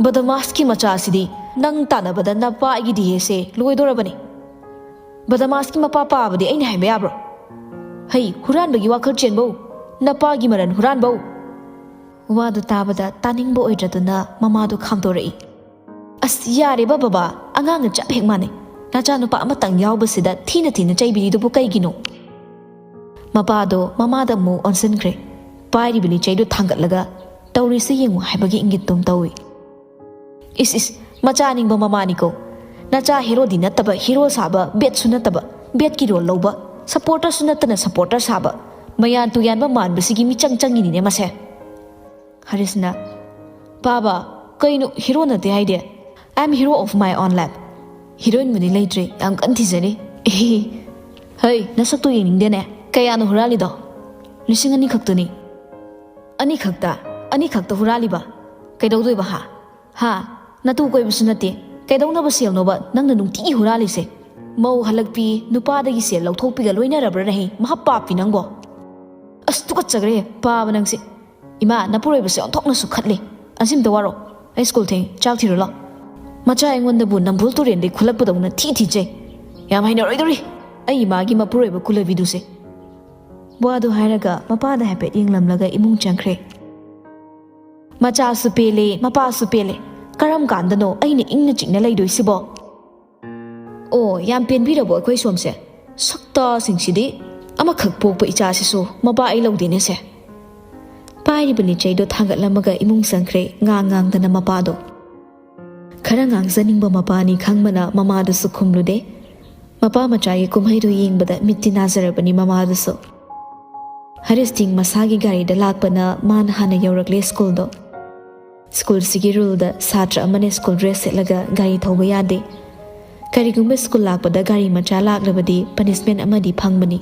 "ꯕꯗꯃꯥꯁꯀꯤ ꯃꯆꯥꯁꯤꯗꯤ, ꯅꯪ ꯇꯥꯟꯅꯕꯗ ꯅꯄꯥ ꯑꯩꯒꯤ ꯗꯤ ꯑꯦꯁ ꯑꯦ ꯂꯣꯏꯗꯣꯔꯕꯅꯤ꯫ ꯕꯗꯃꯥꯁꯀꯤ ꯃꯄꯥ ꯄꯥꯕꯗꯤ ꯑꯩꯅ ꯍꯥꯏꯕ ꯌꯥꯕ꯭ꯔꯣ? ꯍꯩ, ꯍꯨꯔꯥꯟꯕꯒꯤ ꯋꯥꯈꯜ ꯆꯦꯟꯕꯧ, ꯅꯄꯥꯒꯤ ꯃꯔꯟ ꯍꯨꯔꯥꯟꯕꯧ!" ꯋꯥꯗꯨ ꯇꯥꯕꯗ ꯇꯥꯅꯤꯡꯕ ꯑꯣꯏꯗ꯭ꯔꯗꯨꯅ ꯃꯃꯥꯗꯨ ꯈꯥꯝꯗꯣꯔꯛꯏ꯫ "ꯑꯁ, ꯌꯥꯔꯦꯕ ꯕꯕꯥ, ꯑꯉꯥꯡꯒ ꯆꯞ ꯍꯦꯛ ꯃꯥꯟꯅꯩ꯫ ꯅꯆꯥꯅꯨꯄꯥ ꯑꯃꯇꯪ ꯌꯥꯎꯕꯁꯤꯗ ꯊꯤꯅ ꯊꯤꯅ ꯆꯩꯕꯤꯔꯤꯗꯨꯕꯨ ꯀꯩꯒꯤꯅꯣ?" ꯃꯄꯥꯗꯣ ꯃꯃꯥꯗ ꯑꯃꯨꯛ ꯑꯣꯟꯁꯤꯟꯈ꯭ꯔꯦ꯫ ꯄꯥꯏꯔꯤꯕ ꯂꯤꯆꯩꯗꯨ ꯊꯥꯡꯒꯠꯂꯒ, "ꯇꯧꯔꯤꯁꯤ ꯌꯦꯡꯉꯨ" ꯍꯥꯏꯕꯒꯤ ꯏꯪꯒꯤꯠꯇꯨꯝ ꯇꯧꯏ꯫ "ꯏꯁ ꯏꯁ, ꯃꯆꯥ ꯅꯤꯡꯕ ꯃꯃꯥꯅꯤꯀꯣ꯫ ꯅꯆꯥ ꯍꯦꯔꯣꯗꯤ ꯅꯠꯇꯕ ꯍꯤꯔꯣ ꯁꯥꯕ, ꯕꯦꯠꯁꯨ ꯅꯠꯇꯕ ꯕꯦꯠꯀꯤ ꯔꯣꯜ ꯂꯧꯕ, ꯁꯄꯣꯔꯇꯔꯁꯨ ꯅꯠꯇꯅ ꯁꯄꯣꯔꯇꯔ ꯁꯥꯕ, ꯃꯌꯥꯟ ꯇꯨꯌꯥꯟꯕ ꯃꯥꯟꯕꯁꯤꯒꯤ ꯃꯤꯆꯪ ꯆꯪꯉꯤꯅꯤꯅꯦ ꯃꯁꯦ꯫" ꯍꯔꯤꯁꯅ, "ꯄꯥꯕ, ꯀꯩꯅꯣ ꯍꯤꯔꯣ ꯅꯠꯇꯦ ꯍꯥꯏꯗꯤ? I am hero of my own life꯫ ꯍꯤꯔꯣꯏꯟꯕꯨꯗꯤ ꯂꯩꯇ꯭ꯔꯤ, ꯌꯥꯝ ꯀꯟꯅ ꯊꯤꯖꯔꯤ꯫" "ꯍꯩ, ꯅꯁꯛꯇꯨ ꯌꯦꯡꯅꯤꯡꯗꯦꯅꯦ꯫ ꯀꯌꯥꯅꯣ ꯍꯨꯔꯥꯜꯂꯤꯗꯣ?" "ꯂꯤꯁꯤꯡ ꯑꯅꯤ ꯈꯛꯇꯅꯤ꯫" "ꯑꯅꯤꯈꯛꯇ? ꯑꯅꯤꯈꯛꯇ ꯍꯨꯔꯥꯜꯂꯤꯕ? ꯀꯩꯗꯧꯗꯣꯏꯕ ꯍꯥ? ꯍꯥ? ꯅꯇꯨ ꯀꯣꯏꯕꯁꯨ ꯅꯠꯇꯦ꯫ ꯀꯩꯗꯧꯅꯕ ꯁꯦꯜꯅꯣꯕ ꯅꯪꯅ ꯅꯨꯡꯇꯤꯒꯤ ꯍꯨꯔꯥꯜꯂꯤꯁꯦ? ꯃꯧ ꯍꯜꯂꯛꯄꯤ, ꯅꯨꯄꯥꯗꯒꯤ ꯁꯦꯜ ꯂꯧꯊꯣꯛꯄꯤꯒ ꯂꯣꯏꯅꯔꯕ꯭ꯔꯥꯅꯦ ꯍꯦ, ꯃꯍꯥ ꯄꯥꯞꯄꯤ ꯅꯪꯕꯣ?" "ꯑꯁ, ꯇꯨꯀꯠꯆꯈ꯭ꯔꯦ ꯄꯥꯕ ꯅꯪꯁꯦ꯫ ꯏꯃꯥ, ꯅꯄꯨꯔꯣꯏꯕꯁꯦ ꯑꯣꯟꯊꯣꯛꯅꯁꯨ ꯈꯠꯂꯤ꯫ ꯑꯁꯤꯝꯇ ꯋꯥꯔꯣ꯫ ꯑꯩ ꯁ꯭ꯀꯨꯜ ꯊꯦꯡ, ꯆꯥꯛ ꯊꯤꯔꯨ ꯂꯥꯎ꯫ ꯃꯆꯥ ꯑꯩꯉꯣꯟꯗꯕꯨ ꯅꯝꯕꯨꯜ ꯇꯨꯔꯦꯟꯗꯒꯤ ꯈꯨꯜꯂꯛꯄꯗꯧꯅ ꯊꯤ ꯊꯤꯖꯩ꯫ ꯌꯥꯝ ꯍꯩꯅꯔꯣꯏꯗꯧꯔꯤ꯫ ꯑꯩ ꯏꯃꯥꯒꯤ ꯃꯄꯨꯔꯣꯏꯕ ꯀꯨꯂꯕꯤꯗꯨꯁꯦ꯫" ꯋꯥꯗꯨ ꯍꯥꯏꯔꯒ ꯃꯄꯥꯗ ꯍꯥꯏꯐꯦꯠ ꯌꯦꯡꯂꯝꯂꯒ ꯏꯃꯨꯡ ꯆꯪꯈ꯭ꯔꯦ꯫ "ꯃꯆꯥꯁꯨ ꯄꯦꯜꯂꯦ, ꯃꯄꯥꯁꯨ ꯄꯦꯜꯂꯦ꯫ ꯀꯔꯝ ꯀꯥꯟꯗꯅꯣ ꯑꯩꯅ ꯏꯪꯅ ꯆꯤꯛꯅ ꯂꯩꯗꯣꯏꯁꯤꯕꯣ?" "ꯑꯣ, ꯌꯥꯝ ꯄꯦꯟꯕꯤꯔꯕꯣ ꯑꯩꯈꯣꯏ ꯁꯣꯝꯁꯦ? ꯁꯛꯇꯥꯁꯤꯡꯁꯤꯗꯤ꯫ ꯑꯃꯈꯛ ꯄꯣꯛꯄ ꯏꯆꯥꯁꯤꯁꯨ ꯃꯄꯥ ꯑꯩ ꯂꯧꯗꯦꯅꯦꯁꯦ꯫" ꯄꯥꯏꯔꯤꯕ ꯂꯤꯆꯩꯗꯣ ꯊꯥꯡꯒꯠꯂꯝꯃꯒ ꯏꯃꯨꯡ ꯆꯪꯈ꯭ꯔꯦ, ꯉꯥꯡ ꯉꯥꯡꯗꯅ ꯃꯄꯥꯗꯣ꯫ ꯈꯔ ꯉꯥꯡꯖꯅꯤꯡꯕ ꯃꯄꯥꯅꯤ ꯈꯪꯕꯅ ꯃꯃꯥꯗꯨꯁꯨ ꯈꯨꯝꯂꯨꯗꯦ꯫ ꯃꯄꯥ ꯃꯆꯥꯒꯤ ꯀꯨꯝꯍꯩꯗꯨ ꯌꯦꯡꯕꯗ ꯃꯤꯠꯇꯤ ꯅꯥꯖꯔꯕꯅꯤ ꯃꯃꯥꯗꯨꯁꯨ꯫ ꯍꯔꯤꯁ ꯇꯤꯡ ꯃꯁꯥꯒꯤ ꯒꯥꯔꯤꯗ ꯂꯥꯛꯄꯅ ꯃꯥꯅ ꯍꯥꯟꯅ ꯌꯧꯔꯛꯂꯦ ꯁ꯭ꯀꯨꯜꯗꯣ꯫ ꯁ꯭ꯀꯨꯜꯁꯤꯒꯤ ꯔꯨꯜꯗ ꯁꯥꯇ꯭ꯔ ꯑꯃꯅ ꯁ꯭ꯀꯨꯜ ꯗ꯭ꯔꯦꯁ ꯁꯦꯠꯂꯒ ꯒꯥꯔꯤ ꯊꯧꯕ ꯌꯥꯗꯦ꯫ ꯀꯔꯤꯒꯨꯝꯕ ꯁ꯭ꯀꯨꯜ ꯂꯥꯛꯄꯗ ꯒꯥꯔꯤ ꯃꯆꯥ ꯂꯥꯛꯂꯕꯗꯤ ꯄꯅꯤꯁꯃꯦꯟ ꯑꯃꯗꯤ ꯐꯪꯕꯅꯤ꯫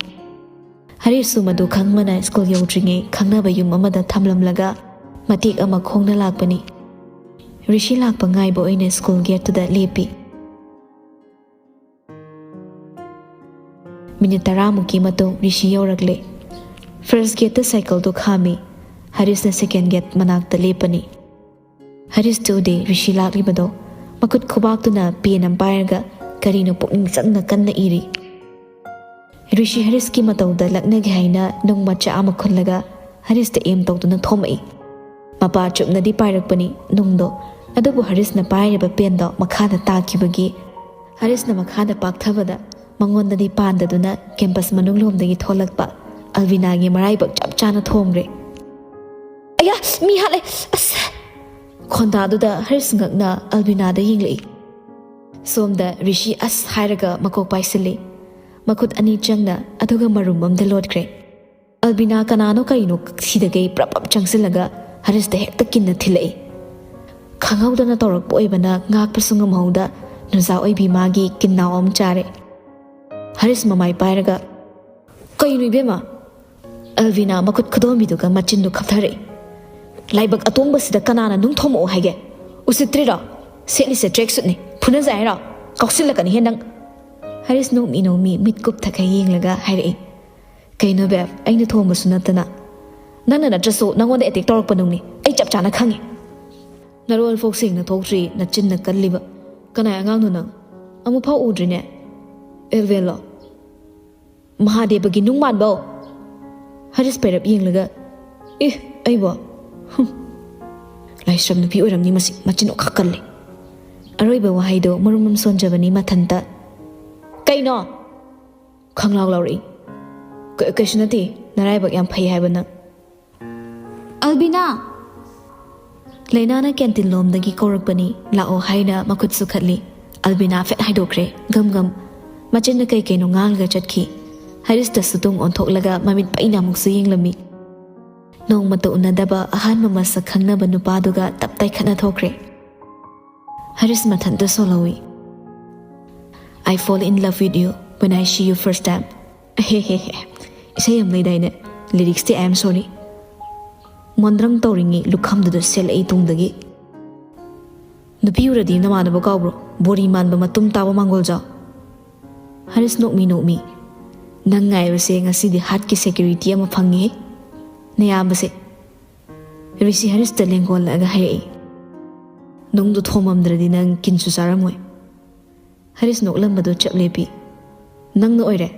ꯍꯔꯤꯁꯁꯨ ꯃꯗꯨ ꯈꯪꯕꯅ ꯁ꯭ꯀꯨꯜ ꯌꯧꯗ꯭ꯔꯤꯉꯩ ꯈꯪꯅꯕ ꯌꯨꯝ ꯑꯃꯗ ꯊꯝꯂꯝꯂꯒ ꯃꯇꯦꯛ ꯑꯃ ꯈꯣꯡꯅ ꯂꯥꯛꯄꯅꯤ꯫ ꯔꯤꯁꯤ ꯂꯥꯛꯄ ꯉꯥꯏꯕ ꯑꯣꯏꯅ ꯁ꯭ꯀꯨꯜ ꯒꯦꯠꯇꯨꯗ ꯂꯦꯞꯄꯤ꯫ ꯃꯤꯅꯤꯠ ꯇꯔꯥꯃꯨꯛꯀꯤ ꯃꯇꯨꯡ ꯔꯤꯁꯤ ꯌꯧꯔꯛꯂꯦ꯫ ꯐꯥꯔꯁ ꯒꯦꯠꯇ ꯁꯥꯏꯀꯜꯗꯨ ꯈꯥꯝꯃꯤ꯫ ꯍꯔꯤꯁꯅ ꯁꯦꯀꯦꯟ ꯒꯦꯠ ꯃꯅꯥꯛꯇ ꯂꯦꯞꯄꯅꯤ꯫ ꯍꯔꯤꯁꯇꯨ ꯎꯗꯦ ꯔꯤꯁꯤ ꯂꯥꯛꯂꯤꯕꯗꯣ꯫ ꯃꯈꯨꯠ ꯈꯨꯕꯥꯛꯇꯨꯅ ꯄꯦꯟ ꯑꯃ ꯄꯥꯏꯔꯒ ꯀꯔꯤꯅꯣ ꯄꯨꯛꯅꯤꯡ ꯆꯪꯅ ꯀꯟꯅ ꯏꯔꯤ꯫ ꯔꯤꯁꯤ ꯍꯔꯤꯁꯀꯤ ꯃꯇꯧꯗ ꯂꯛꯅꯒꯦ ꯍꯥꯏꯅ ꯅꯨꯡ ꯃꯆꯥ ꯑꯃ ꯈꯨꯜꯂꯒ ꯍꯔꯤꯁꯇ ꯑꯦꯝ ꯇꯧꯗꯨꯅ ꯊꯣꯝꯃꯛꯏ꯫ ꯃꯄꯥ ꯆꯨꯝꯅꯗꯤ ꯄꯥꯏꯔꯛꯄꯅꯤ ꯅꯨꯡꯗꯣ, ꯑꯗꯨꯕꯨ ꯍꯔꯤꯁꯅ ꯄꯥꯏꯔꯤꯕ ꯄꯦꯟꯗꯣ ꯃꯈꯥꯗ ꯇꯥꯈꯤꯕꯒꯤ ꯍꯔꯤꯁꯅ ꯃꯈꯥꯗ ꯄꯥꯛꯊꯕꯗ ꯃꯉꯣꯟꯗꯗꯤ ꯄꯥꯟꯗꯗꯨꯅ ꯀꯦꯝꯄꯁ ꯃꯅꯨꯡꯂꯣꯝꯗꯒꯤ ꯊꯣꯛꯂꯛꯄ ꯑꯜꯕꯤꯅꯥꯒꯤ ꯃꯔꯥꯏꯕꯛ ꯆꯞ ꯆꯥꯅ ꯊꯣꯝꯈ꯭ꯔꯦ꯫ "ꯑꯌꯥ, ꯃꯤ ꯍꯥꯠꯂꯦ! ꯑꯁ!" ꯈꯣꯟꯗꯥꯗꯨꯗ ꯍꯔꯤꯁ ꯉꯛꯅ ꯑꯜꯕꯤꯅꯥꯗ ꯌꯦꯡꯂꯛꯏ꯫ ꯁꯣꯝꯗ ꯔꯤꯁꯤ "ꯑꯁ" ꯍꯥꯏꯔꯒ ꯃꯀꯣꯛ ꯄꯥꯏꯁꯤꯜꯂꯤ꯫ ꯃꯈꯨꯠ ꯑꯅꯤ ꯆꯪꯅ ꯑꯗꯨꯒ ꯃꯔꯨꯝ ꯑꯃꯗ ꯂꯣꯠꯈ꯭ꯔꯦ꯫ ꯑꯜꯕꯤꯅꯥ ꯀꯅꯥꯅꯣ ꯀꯔꯤꯅꯣ ꯁꯤꯗꯒꯩ ꯄ꯭ꯔꯞ ꯄ꯭ꯔꯞ ꯆꯪꯁꯤꯜꯂꯒ ꯍꯔꯤꯁꯇ ꯍꯦꯛꯇ ꯀꯤꯟꯅ ꯊꯤꯜꯂꯛꯏ꯫ ꯈꯪꯍꯧꯗꯅ ꯇꯧꯔꯛꯄ ꯑꯣꯏꯕꯅ ꯉꯥꯛꯄꯁꯨ ꯉꯝꯍꯧꯗ ꯅꯨꯖꯥ ꯑꯣꯏꯕꯤ ꯃꯥꯒꯤ ꯀꯤꯟꯅꯥꯎ ꯑꯃ ꯆꯥꯔꯦ꯫ ꯍꯔꯤꯁ ꯃꯃꯥꯏ ꯄꯥꯏꯔꯒ, "ꯀꯩꯅꯣ ꯏꯕꯦꯝꯃ?" ꯑꯜꯕꯤꯅꯥ ꯃꯈꯨꯠ ꯈꯨꯗꯣꯝꯕꯤꯗꯨꯒ ꯃꯆꯤꯟꯗꯨ ꯈꯞꯊꯔꯛꯏ꯫ "ꯂꯥꯏꯕꯛ ꯑꯇꯣꯡꯕꯁꯤꯗ ꯀꯅꯥꯅ ꯅꯨꯡ ꯊꯣꯝꯃꯛꯑꯣ ꯍꯥꯏꯒꯦ? ꯎꯁꯤꯠꯇ꯭ꯔꯤꯔꯣ? ꯁꯦꯠꯂꯤꯁꯦ ꯇ꯭ꯔꯦꯛ ꯁꯨꯠꯅꯤ꯫ ꯐꯨꯅꯖꯩ ꯍꯥꯏꯔꯣ? ꯀꯥꯎꯁꯤꯜꯂꯛꯀꯅꯤ ꯍꯦ ꯅꯪ!" ꯍꯔꯤꯁ ꯅꯣꯛꯃꯤ ꯅꯣꯛꯃꯤ ꯃꯤꯠ ꯀꯨꯞꯊꯛꯈꯩ ꯌꯦꯡꯂꯒ ꯍꯥꯏꯔꯛꯏ꯫ "ꯀꯩꯅꯣ ꯕꯦꯕ, ꯑꯩꯅ ꯊꯣꯝꯕꯁꯨ ꯅꯠꯇꯅ꯫ ꯅꯪꯅ ꯅꯠꯇ꯭ꯔꯁꯨ ꯅꯪꯉꯣꯟꯗ ꯑꯦꯇꯦꯛ ꯇꯧꯔꯛꯄ ꯅꯨꯡꯅꯤ꯫ ꯑꯩ ꯆꯞ ꯆꯥꯅ ꯈꯪꯉꯤ꯫ ꯅꯔꯣꯜ ꯐꯥꯎ ꯁꯦꯡꯅ ꯊꯣꯛꯇ꯭ꯔꯤ ꯅꯆꯤꯟꯅ ꯀꯜꯂꯤꯕ꯫ ꯀꯅꯥꯏ ꯑꯉꯥꯡꯅꯣ ꯅꯪ? ꯑꯃꯨꯛꯐꯥꯎ ꯎꯗ꯭ꯔꯤꯅꯦ꯫ ꯑꯦꯜꯚꯦꯟꯂꯣ?" "ꯃꯍꯥꯗꯦꯕꯒꯤ ꯅꯨꯡ ꯃꯥꯟꯕꯧ!" ꯍꯔꯤꯁ ꯄꯩꯔꯞ ꯌꯦꯡꯂꯒ, "ꯑꯦ, ꯑꯩꯕꯣ? ꯍꯨꯝ꯫ ꯂꯥꯏꯁ꯭ꯔꯝ ꯅꯨꯄꯤ ꯑꯣꯏꯔꯝꯅꯤ ꯃꯁꯤ, ꯃꯆꯤꯟ ꯑꯣꯈꯥꯛ ꯀꯜꯂꯤ꯫" ꯑꯔꯣꯏꯕ ꯋꯥꯍꯩꯗꯣ ꯃꯔꯨꯝ ꯃꯔꯨꯝ ꯁꯣꯟꯖꯕꯅꯤ ꯃꯊꯟꯇ꯫ "ꯀꯩꯅꯣ?" ꯈꯪꯂꯥꯎ ꯂꯥꯎꯔꯛꯏ꯫ "ꯀ-, ꯀꯩꯁꯨ ꯅꯠꯇꯦ, ꯅꯔꯥꯏꯕꯛ ꯌꯥꯝ ꯐꯩ ꯍꯥꯏꯕ ꯅꯪ꯫" "ꯑꯜꯕꯤꯅꯥ!" ꯂꯩꯅꯥꯅ ꯀꯦꯟꯇꯤꯟ ꯂꯣꯝꯗꯒꯤ ꯀꯧꯔꯛꯄꯅꯤ, "ꯂꯥꯛꯑꯣ" ꯍꯥꯏꯅ ꯃꯈꯨꯠꯁꯨ ꯈꯠꯂꯤ꯫ ꯑꯜꯕꯤꯅꯥ ꯐꯦꯠ ꯍꯥꯏꯗꯣꯛꯈ꯭ꯔꯦ, ꯒꯝ ꯒꯝ꯫ ꯃꯆꯤꯟꯅ ꯀꯩ ꯀꯩꯅꯣ ꯉꯥꯡꯂꯒ ꯆꯠꯈꯤ꯫ ꯍꯔꯤꯁꯇꯁꯨ ꯇꯨꯡ ꯑꯣꯟꯊꯣꯛꯂꯒ ꯃꯃꯤꯠ ꯄꯩꯅ ꯑꯃꯨꯛꯁꯨ ꯌꯦꯡꯂꯝꯃꯤ꯫ ꯅꯣꯡꯃꯇ ꯎꯅꯗꯕ ꯑꯍꯥꯟꯕ ꯃꯁꯛ ꯈꯪꯅꯕ ꯅꯨꯄꯥꯗꯨꯒ ꯇꯞ ꯇꯥꯏ ꯈꯠꯅ ꯊꯣꯛꯈ꯭ꯔꯦ꯫ ꯍꯔꯤꯁ ꯃꯊꯟꯇ ꯁꯣꯜꯍꯧꯏ꯫ "I fall in love with you when I see you first time." ꯑꯍꯦ ꯍꯦ ꯍꯦ꯫ ꯏꯁꯩ ꯑꯃ ꯂꯩꯗꯥꯏꯅꯦ? ꯂꯤꯔꯤꯛꯁꯇꯤ "I am sorry"꯫ ꯃꯣꯟꯗ꯭ꯔꯪ ꯇꯧꯔꯤꯉꯩ ꯂꯨꯈꯝꯗꯨꯗ ꯁꯦꯜꯂꯛꯏ ꯇꯨꯡꯗꯒꯤ꯫ "ꯅꯨꯄꯤ ꯎꯔꯗꯤ ꯅꯃꯥꯟꯅꯕ ꯀꯥꯎꯕ꯭ꯔꯣ? ꯕꯣꯔꯤ ꯃꯥꯟꯕ ꯃꯇꯨꯝ ꯇꯥꯕ ꯃꯥꯡꯒꯣꯜꯖꯥꯎ!" ꯍꯔꯤꯁ ꯅꯣꯛꯃꯤ ꯅꯣꯛꯃꯤ꯫ "ꯅꯪ ꯉꯥꯏꯕꯁꯦ ꯉꯁꯤꯗꯤ ꯍꯥꯠꯀꯤ ꯁꯦꯀ꯭ꯌꯨꯔꯤꯇꯤ ꯑꯃ ꯐꯪꯉꯦ, ꯅꯌꯥꯝꯕꯁꯦ", ꯔꯤꯁꯤ ꯍꯔꯤꯁꯇ ꯂꯦꯡꯒꯣꯜꯂꯛꯑꯒ ꯍꯥꯏꯔꯛꯏ꯫ "ꯅꯨꯡꯗꯣ ꯊꯣꯝꯃꯝꯗ꯭ꯔꯗꯤ ꯅꯪ ꯀꯤꯟꯁꯨ ꯆꯥꯔꯝꯃꯣꯏ"꯫ ꯍꯔꯤꯁ ꯅꯣꯛꯂꯝꯕꯗꯣ ꯆꯞ ꯂꯦꯞꯄꯤ꯫ "ꯅꯪꯅ ꯑꯣꯏꯔꯦ"꯫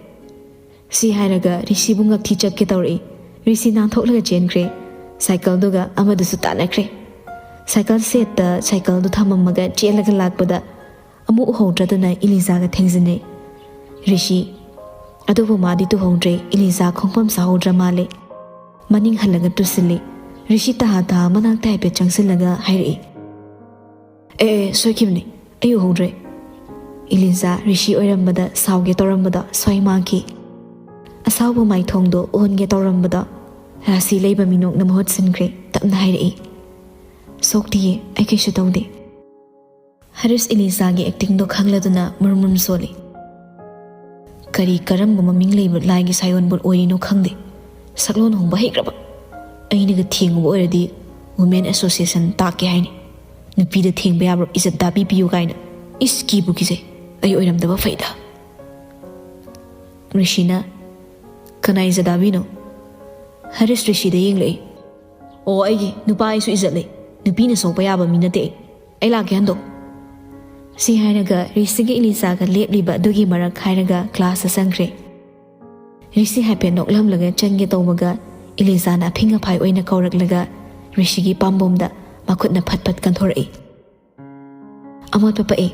ꯁꯤ ꯍꯥꯏꯔꯒ ꯔꯤꯁꯤꯕꯨ ꯉꯛꯊꯤ ꯆꯞꯀꯦ ꯇꯧꯔꯛꯏ꯫ ꯔꯤꯁꯤ ꯅꯥꯟꯊꯣꯛꯂꯒ ꯆꯦꯟꯈ꯭ꯔꯦ꯫ ꯁꯥꯏꯀꯜꯗꯨꯒ ꯑꯃꯗꯨꯁꯨ ꯇꯥꯟꯅꯈ꯭ꯔꯦ꯫ ꯁꯥꯏꯀꯜ ꯁꯦꯠꯇ ꯁꯥꯏꯀꯜꯗꯨ ꯊꯝꯃꯝꯃꯒ ꯆꯦꯜꯂꯒ ꯂꯥꯛꯄꯗ ꯑꯃꯨꯛ ꯎꯍꯧꯗ꯭ꯔꯗꯨꯅ ꯏꯂꯤꯖꯥꯒ ꯊꯦꯡꯖꯤꯟꯅꯩ꯫ ꯔꯤꯁꯤ ꯑꯗꯨꯕꯨ ꯃꯥꯗꯤ ꯇꯨꯍꯧꯗ꯭ꯔꯦ, ꯏꯂꯤꯖꯥ ꯈꯣꯡꯐꯝ ꯁꯥꯍꯧꯗ꯭ꯔ ꯃꯥꯜꯂꯦ꯫ ꯃꯅꯤꯡ ꯍꯜꯂꯒ ꯇꯨꯁꯤꯜꯂꯤ꯫ ꯔꯤꯁꯤ ꯇꯍꯥ ꯇꯍꯥ ꯃꯅꯥꯛꯇ ꯍꯥꯏꯐꯦꯠ ꯆꯪꯁꯤꯜꯂꯒ ꯍꯥꯏꯔꯛꯏ, "ꯑꯦ, ꯑꯦ, ꯁꯣꯏꯈꯤꯕꯅꯤ, ꯑꯩ ꯎꯍꯧꯗ꯭ꯔꯦ"꯫ ꯏꯂꯤꯖꯥ ꯔꯤꯁꯤ ꯑꯣꯏꯔꯝꯕꯗ ꯁꯥꯎꯒꯦ ꯇꯧꯔꯝꯕꯗꯣ ꯁꯣꯏ ꯃꯥꯡꯈꯤ꯫ ꯑꯁꯥꯎꯕ ꯃꯥꯏꯊꯣꯡꯗꯣ ꯑꯣꯟꯒꯦ ꯇꯧꯔꯝꯕꯗꯣ ꯔꯥꯁꯤ ꯂꯩꯕ ꯃꯤꯅꯣꯛꯅ ꯃꯍꯨꯠ ꯁꯤꯟꯈ꯭ꯔꯦ꯫ ꯇꯞꯅ ꯍꯥꯏꯔꯛꯏ, "ꯁꯣꯛꯇꯤꯌꯦ, ꯑꯩ ꯀꯩꯁꯨ ꯇꯧꯗꯦ"꯫ ꯍꯔꯤꯁ ꯏꯂꯤꯖꯥꯒꯤ ꯑꯦꯛꯇꯤꯡꯗꯣ ꯈꯪꯂꯗꯨꯅ ꯃꯨꯔꯨꯝ ꯃꯨꯔꯨꯝ ꯁꯣꯜꯂꯤ꯫ "ꯀꯔꯤ ꯀꯔꯝꯕ ꯃꯃꯤꯡ ꯂꯩꯕ ꯂꯥꯏꯒꯤ ꯁꯥꯌꯣꯟꯕꯨ ꯑꯣꯏꯔꯤꯅꯣ ꯈꯪꯗꯦ, ꯁꯛꯂꯣꯟ ꯍꯣꯡꯕ ꯍꯩꯈ꯭ꯔꯕ꯫ ꯑꯩꯅꯒ ꯊꯦꯡꯉꯨꯕ ꯑꯣꯏꯔꯗꯤ ꯋꯨꯃꯦꯟ ꯑꯦꯁꯣꯁꯤꯌꯦꯁꯟ ꯇꯥꯛꯀꯦ ꯍꯥꯏꯅꯤ꯫ ꯅꯨꯄꯤꯗ ꯊꯦꯡꯕ ꯌꯥꯕ꯭ꯔꯣ, ꯏꯖꯠ ꯗꯥꯕꯤ ꯄꯤꯌꯨ ꯀꯥꯏꯅ꯫ ꯏꯁ, ꯀꯤꯕꯨ ꯀꯤꯖꯩ, ꯑꯩ ꯑꯣꯏꯔꯝꯗꯕ ꯐꯩꯗ"꯫ ꯔꯤꯁꯤꯅ, "ꯀꯅꯥ ꯏꯖꯠ ꯗꯥꯕꯤꯅꯣ?" ꯍꯔꯤꯁ ꯔꯤꯁꯤꯗ ꯌꯦꯡꯂꯛꯏ꯫ "ꯑꯣ, ꯑꯩꯒꯤ ꯅꯨꯄꯥ ꯑꯩꯁꯨ ꯏꯖꯠ ꯂꯩ꯫ ꯅꯨꯄꯤꯅ ꯁꯣꯛꯄ ꯌꯥꯕ ꯃꯤ ꯅꯠꯇꯦ ꯑꯩ꯫ ꯑꯩ ꯂꯥꯛꯀꯦ ꯍꯟꯗꯣ"꯫ ꯁꯤ ꯍꯥꯏꯔꯒ ꯔꯤꯁꯤꯒ ꯏꯂꯤꯖꯥꯒ ꯂꯦꯞꯂꯤꯕ ꯑꯗꯨꯒꯤ ꯃꯔꯛ ꯍꯥꯏꯔꯒ ꯀ꯭ꯂꯥꯁꯇ ꯆꯪꯈ꯭ꯔꯦ꯫ ꯔꯤꯁꯤ ꯍꯥꯏꯐꯦꯠ ꯅꯣꯛꯂꯝꯂꯒ ꯆꯪꯒꯦ ꯇꯧꯕꯒ ꯏꯂꯤꯖꯥꯅ ꯑꯐꯤꯡ ꯑꯐꯥꯏ ꯑꯣꯏꯅ ꯀꯧꯔꯛꯂꯒ ꯔꯤꯁꯤꯒꯤ ꯄꯥꯝꯕꯣꯝꯗ ꯃꯈꯨꯠꯅ ꯐꯠ ꯐꯠ ꯀꯟꯊꯣꯔꯛꯏ꯫ ꯑꯃꯣꯠꯄ ꯄꯛꯏ꯫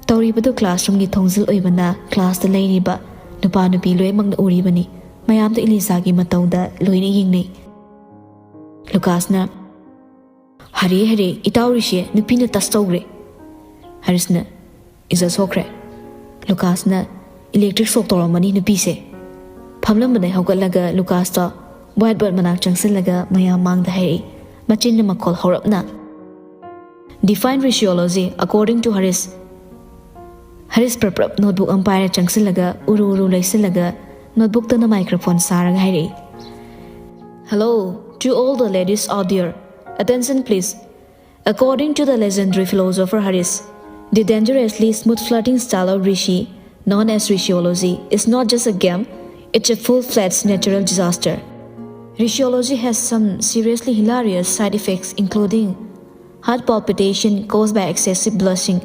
ꯇꯧꯔꯤꯕꯗꯨ ꯀ꯭ꯂꯥꯁꯔꯨꯝꯒꯤ ꯊꯣꯡꯖꯤꯜ ꯑꯣꯏꯕꯅ ꯀ꯭ꯂꯥꯁꯇ ꯂꯩꯔꯤꯕ ꯅꯨꯄꯥ ꯅꯨꯄꯤ ꯂꯣꯏꯅꯃꯛꯅ ꯎꯔꯤꯕꯅꯤ꯫ ꯃꯌꯥꯝꯗꯨ ꯏꯂꯤꯖꯥꯒꯤ ꯃꯇꯧꯗ ꯂꯣꯏꯅ ꯌꯦꯡꯅꯩ꯫ ꯂꯨꯀꯥꯁꯅ, "ꯍꯔꯦ ꯍꯔꯦ, ꯏꯇꯥꯎ ꯔꯤꯁꯤ, ꯅꯨꯄꯤꯅ ꯇꯁ ꯇꯧꯈ꯭ꯔꯦ"꯫ ꯍꯔꯤꯁꯅ, "ꯏꯖꯠ ꯁꯣꯛꯈ꯭ꯔꯦ"꯫ ꯂꯨꯀꯥꯁꯅ, "ꯏꯂꯦꯛꯇ꯭ꯔꯤꯛ ꯁꯣꯛ ꯇꯧꯔꯝꯃꯅꯤ ꯅꯨꯄꯤꯁꯦ"꯫ ꯐꯝꯂꯝꯕꯗꯩ ꯍꯧꯒꯠꯂꯒ ꯂꯨꯀꯥꯁꯇꯣ ꯋꯥꯏꯠ ꯕꯣꯔꯗ ꯃꯅꯥꯛ ꯆꯪꯁꯤꯜꯂꯒ ꯃꯌꯥꯝ ꯃꯥꯡꯗ ꯍꯥꯏꯔꯛꯏ, ꯃꯆꯤꯟꯅ ꯃꯈꯣꯜ ꯍꯧꯔꯞꯅ, "Define rheology according to Harish"꯫ Harish ꯄ꯭ꯔꯞ ꯄ꯭ꯔꯞ ꯅꯣꯠꯕꯨꯛ ꯑꯃ ꯄꯥꯏꯔ ꯆꯪꯁꯤꯜꯂꯒ ꯎꯔꯨ ꯎꯔꯨ ꯂꯩꯁꯤꯜꯂꯒ ꯅꯣꯠꯕꯨꯛꯇꯅ ꯃꯥꯏꯀ꯭ꯔꯣꯐꯣꯟ ꯁꯥꯔꯒ ꯍꯥꯏꯔꯛꯏ, "Hello to all the ladies out there. Attention please. According to the legendary philosopher Harish, the dangerously smooth flirting style of Rishi known as Rishology, is not just a game, it's a full-fledged natural disaster. Rishology has some seriously hilarious side effects, including heart palpitation caused by excessive blushing,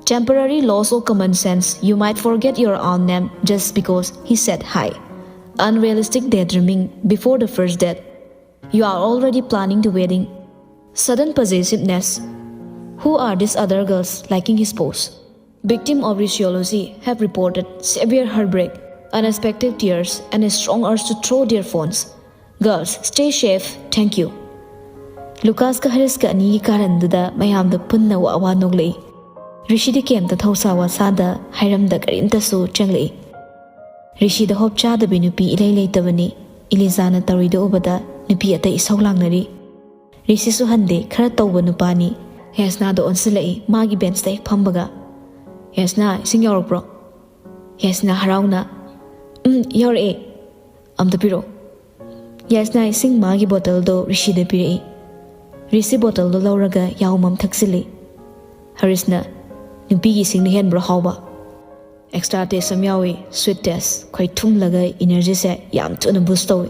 temporary loss of common sense, you might forget your own name just because he said hi, unrealistic daydreaming before the first date, you are already planning the wedding, sudden possessiveness. Who are these other girls liking his post? Victim of Rishology have reported severe heartbreak, unexpected tears, and a strong urge to throw their phones. Girls, stay safe. Thank you. ꯂꯨꯀꯥꯁꯀ ꯍꯔꯤꯁꯀ ꯑꯅꯤꯒꯤ ꯀꯥꯔꯟꯗꯨꯗ ꯃꯌꯥꯝꯗ ꯄꯨꯟꯅ ꯋꯥ ꯋꯥ ꯅꯣꯛꯂꯛꯏ꯫ ꯔꯤꯁꯤꯗꯤ ꯀꯩꯝꯇ ꯊꯧꯁꯥ ꯋꯥꯁꯥꯗ ꯍꯥꯏꯔꯝꯗ ꯀꯔꯤꯝꯇꯁꯨ ꯆꯪꯂꯛꯏ꯫ ꯔꯤꯁꯤꯗ ꯍꯣꯞ ꯆꯥꯗꯕꯤ ꯅꯨꯄꯤ ꯏꯂꯩ ꯂꯩꯇꯕꯅꯤ꯫ ꯏꯂꯤꯖꯥꯅ ꯇꯧꯔꯤꯗꯣ ꯎꯕꯗ ꯅꯨꯄꯤ ꯑꯇꯩ ꯏꯁꯧ ꯂꯥꯡꯅꯔꯤ꯫ ꯔꯤꯁꯤꯁꯨ ꯍꯟꯗꯦ, ꯈꯔ ꯇꯧꯕ ꯅꯨꯄꯥꯅꯤ꯫ ꯌꯥꯁꯅꯥꯗ ꯑꯣꯟꯁꯤꯜꯂꯛꯏ, ꯃꯥꯒꯤ ꯕꯦꯟꯁꯇ ꯍꯦꯛ ꯐꯝꯕꯒ꯫ "ꯌꯥꯁꯅꯥ, ꯏꯁꯤꯡ ꯌꯥꯎꯔꯛꯄ꯭ꯔꯣ?" ꯌꯥꯁꯅꯥ ꯍꯔꯥꯎꯅ, "ꯎꯝ, ꯌꯥꯎꯔꯛꯑꯦ꯫ ꯑꯝꯇ ꯄꯤꯔꯛꯑꯣ꯫" ꯌꯥꯁꯅꯥ ꯏꯁꯤꯡ ꯃꯥꯒꯤ ꯕꯣꯇꯜꯗꯣ ꯔꯤꯁꯤꯗ ꯄꯤꯔꯛꯏ꯫ ꯔꯤꯁꯤ ꯕꯣꯇꯜꯗꯣ ꯂꯧꯔꯒ ꯌꯥꯍꯧꯃꯝ ꯊꯛꯆꯤꯜꯂꯤ꯫ ꯍꯔꯤꯁꯅ, "ꯅꯨꯄꯤꯒꯤ ꯏꯁꯤꯡꯅ ꯍꯦꯟꯕ꯭ꯔꯣ ꯍꯥꯎꯕ?" "ꯑꯦꯛꯁꯇ꯭ꯔꯥ ꯇꯦꯁ ꯑꯃ ꯌꯥꯎꯏ, ꯁ꯭ꯋꯤꯠ ꯇꯦꯁ꯫ ꯈꯣꯏ ꯊꯨꯝꯂꯒ ꯏꯅꯔꯖꯤꯁꯦ ꯌꯥꯝ ꯊꯨꯅ ꯕꯨꯁ ꯇꯧꯏ꯫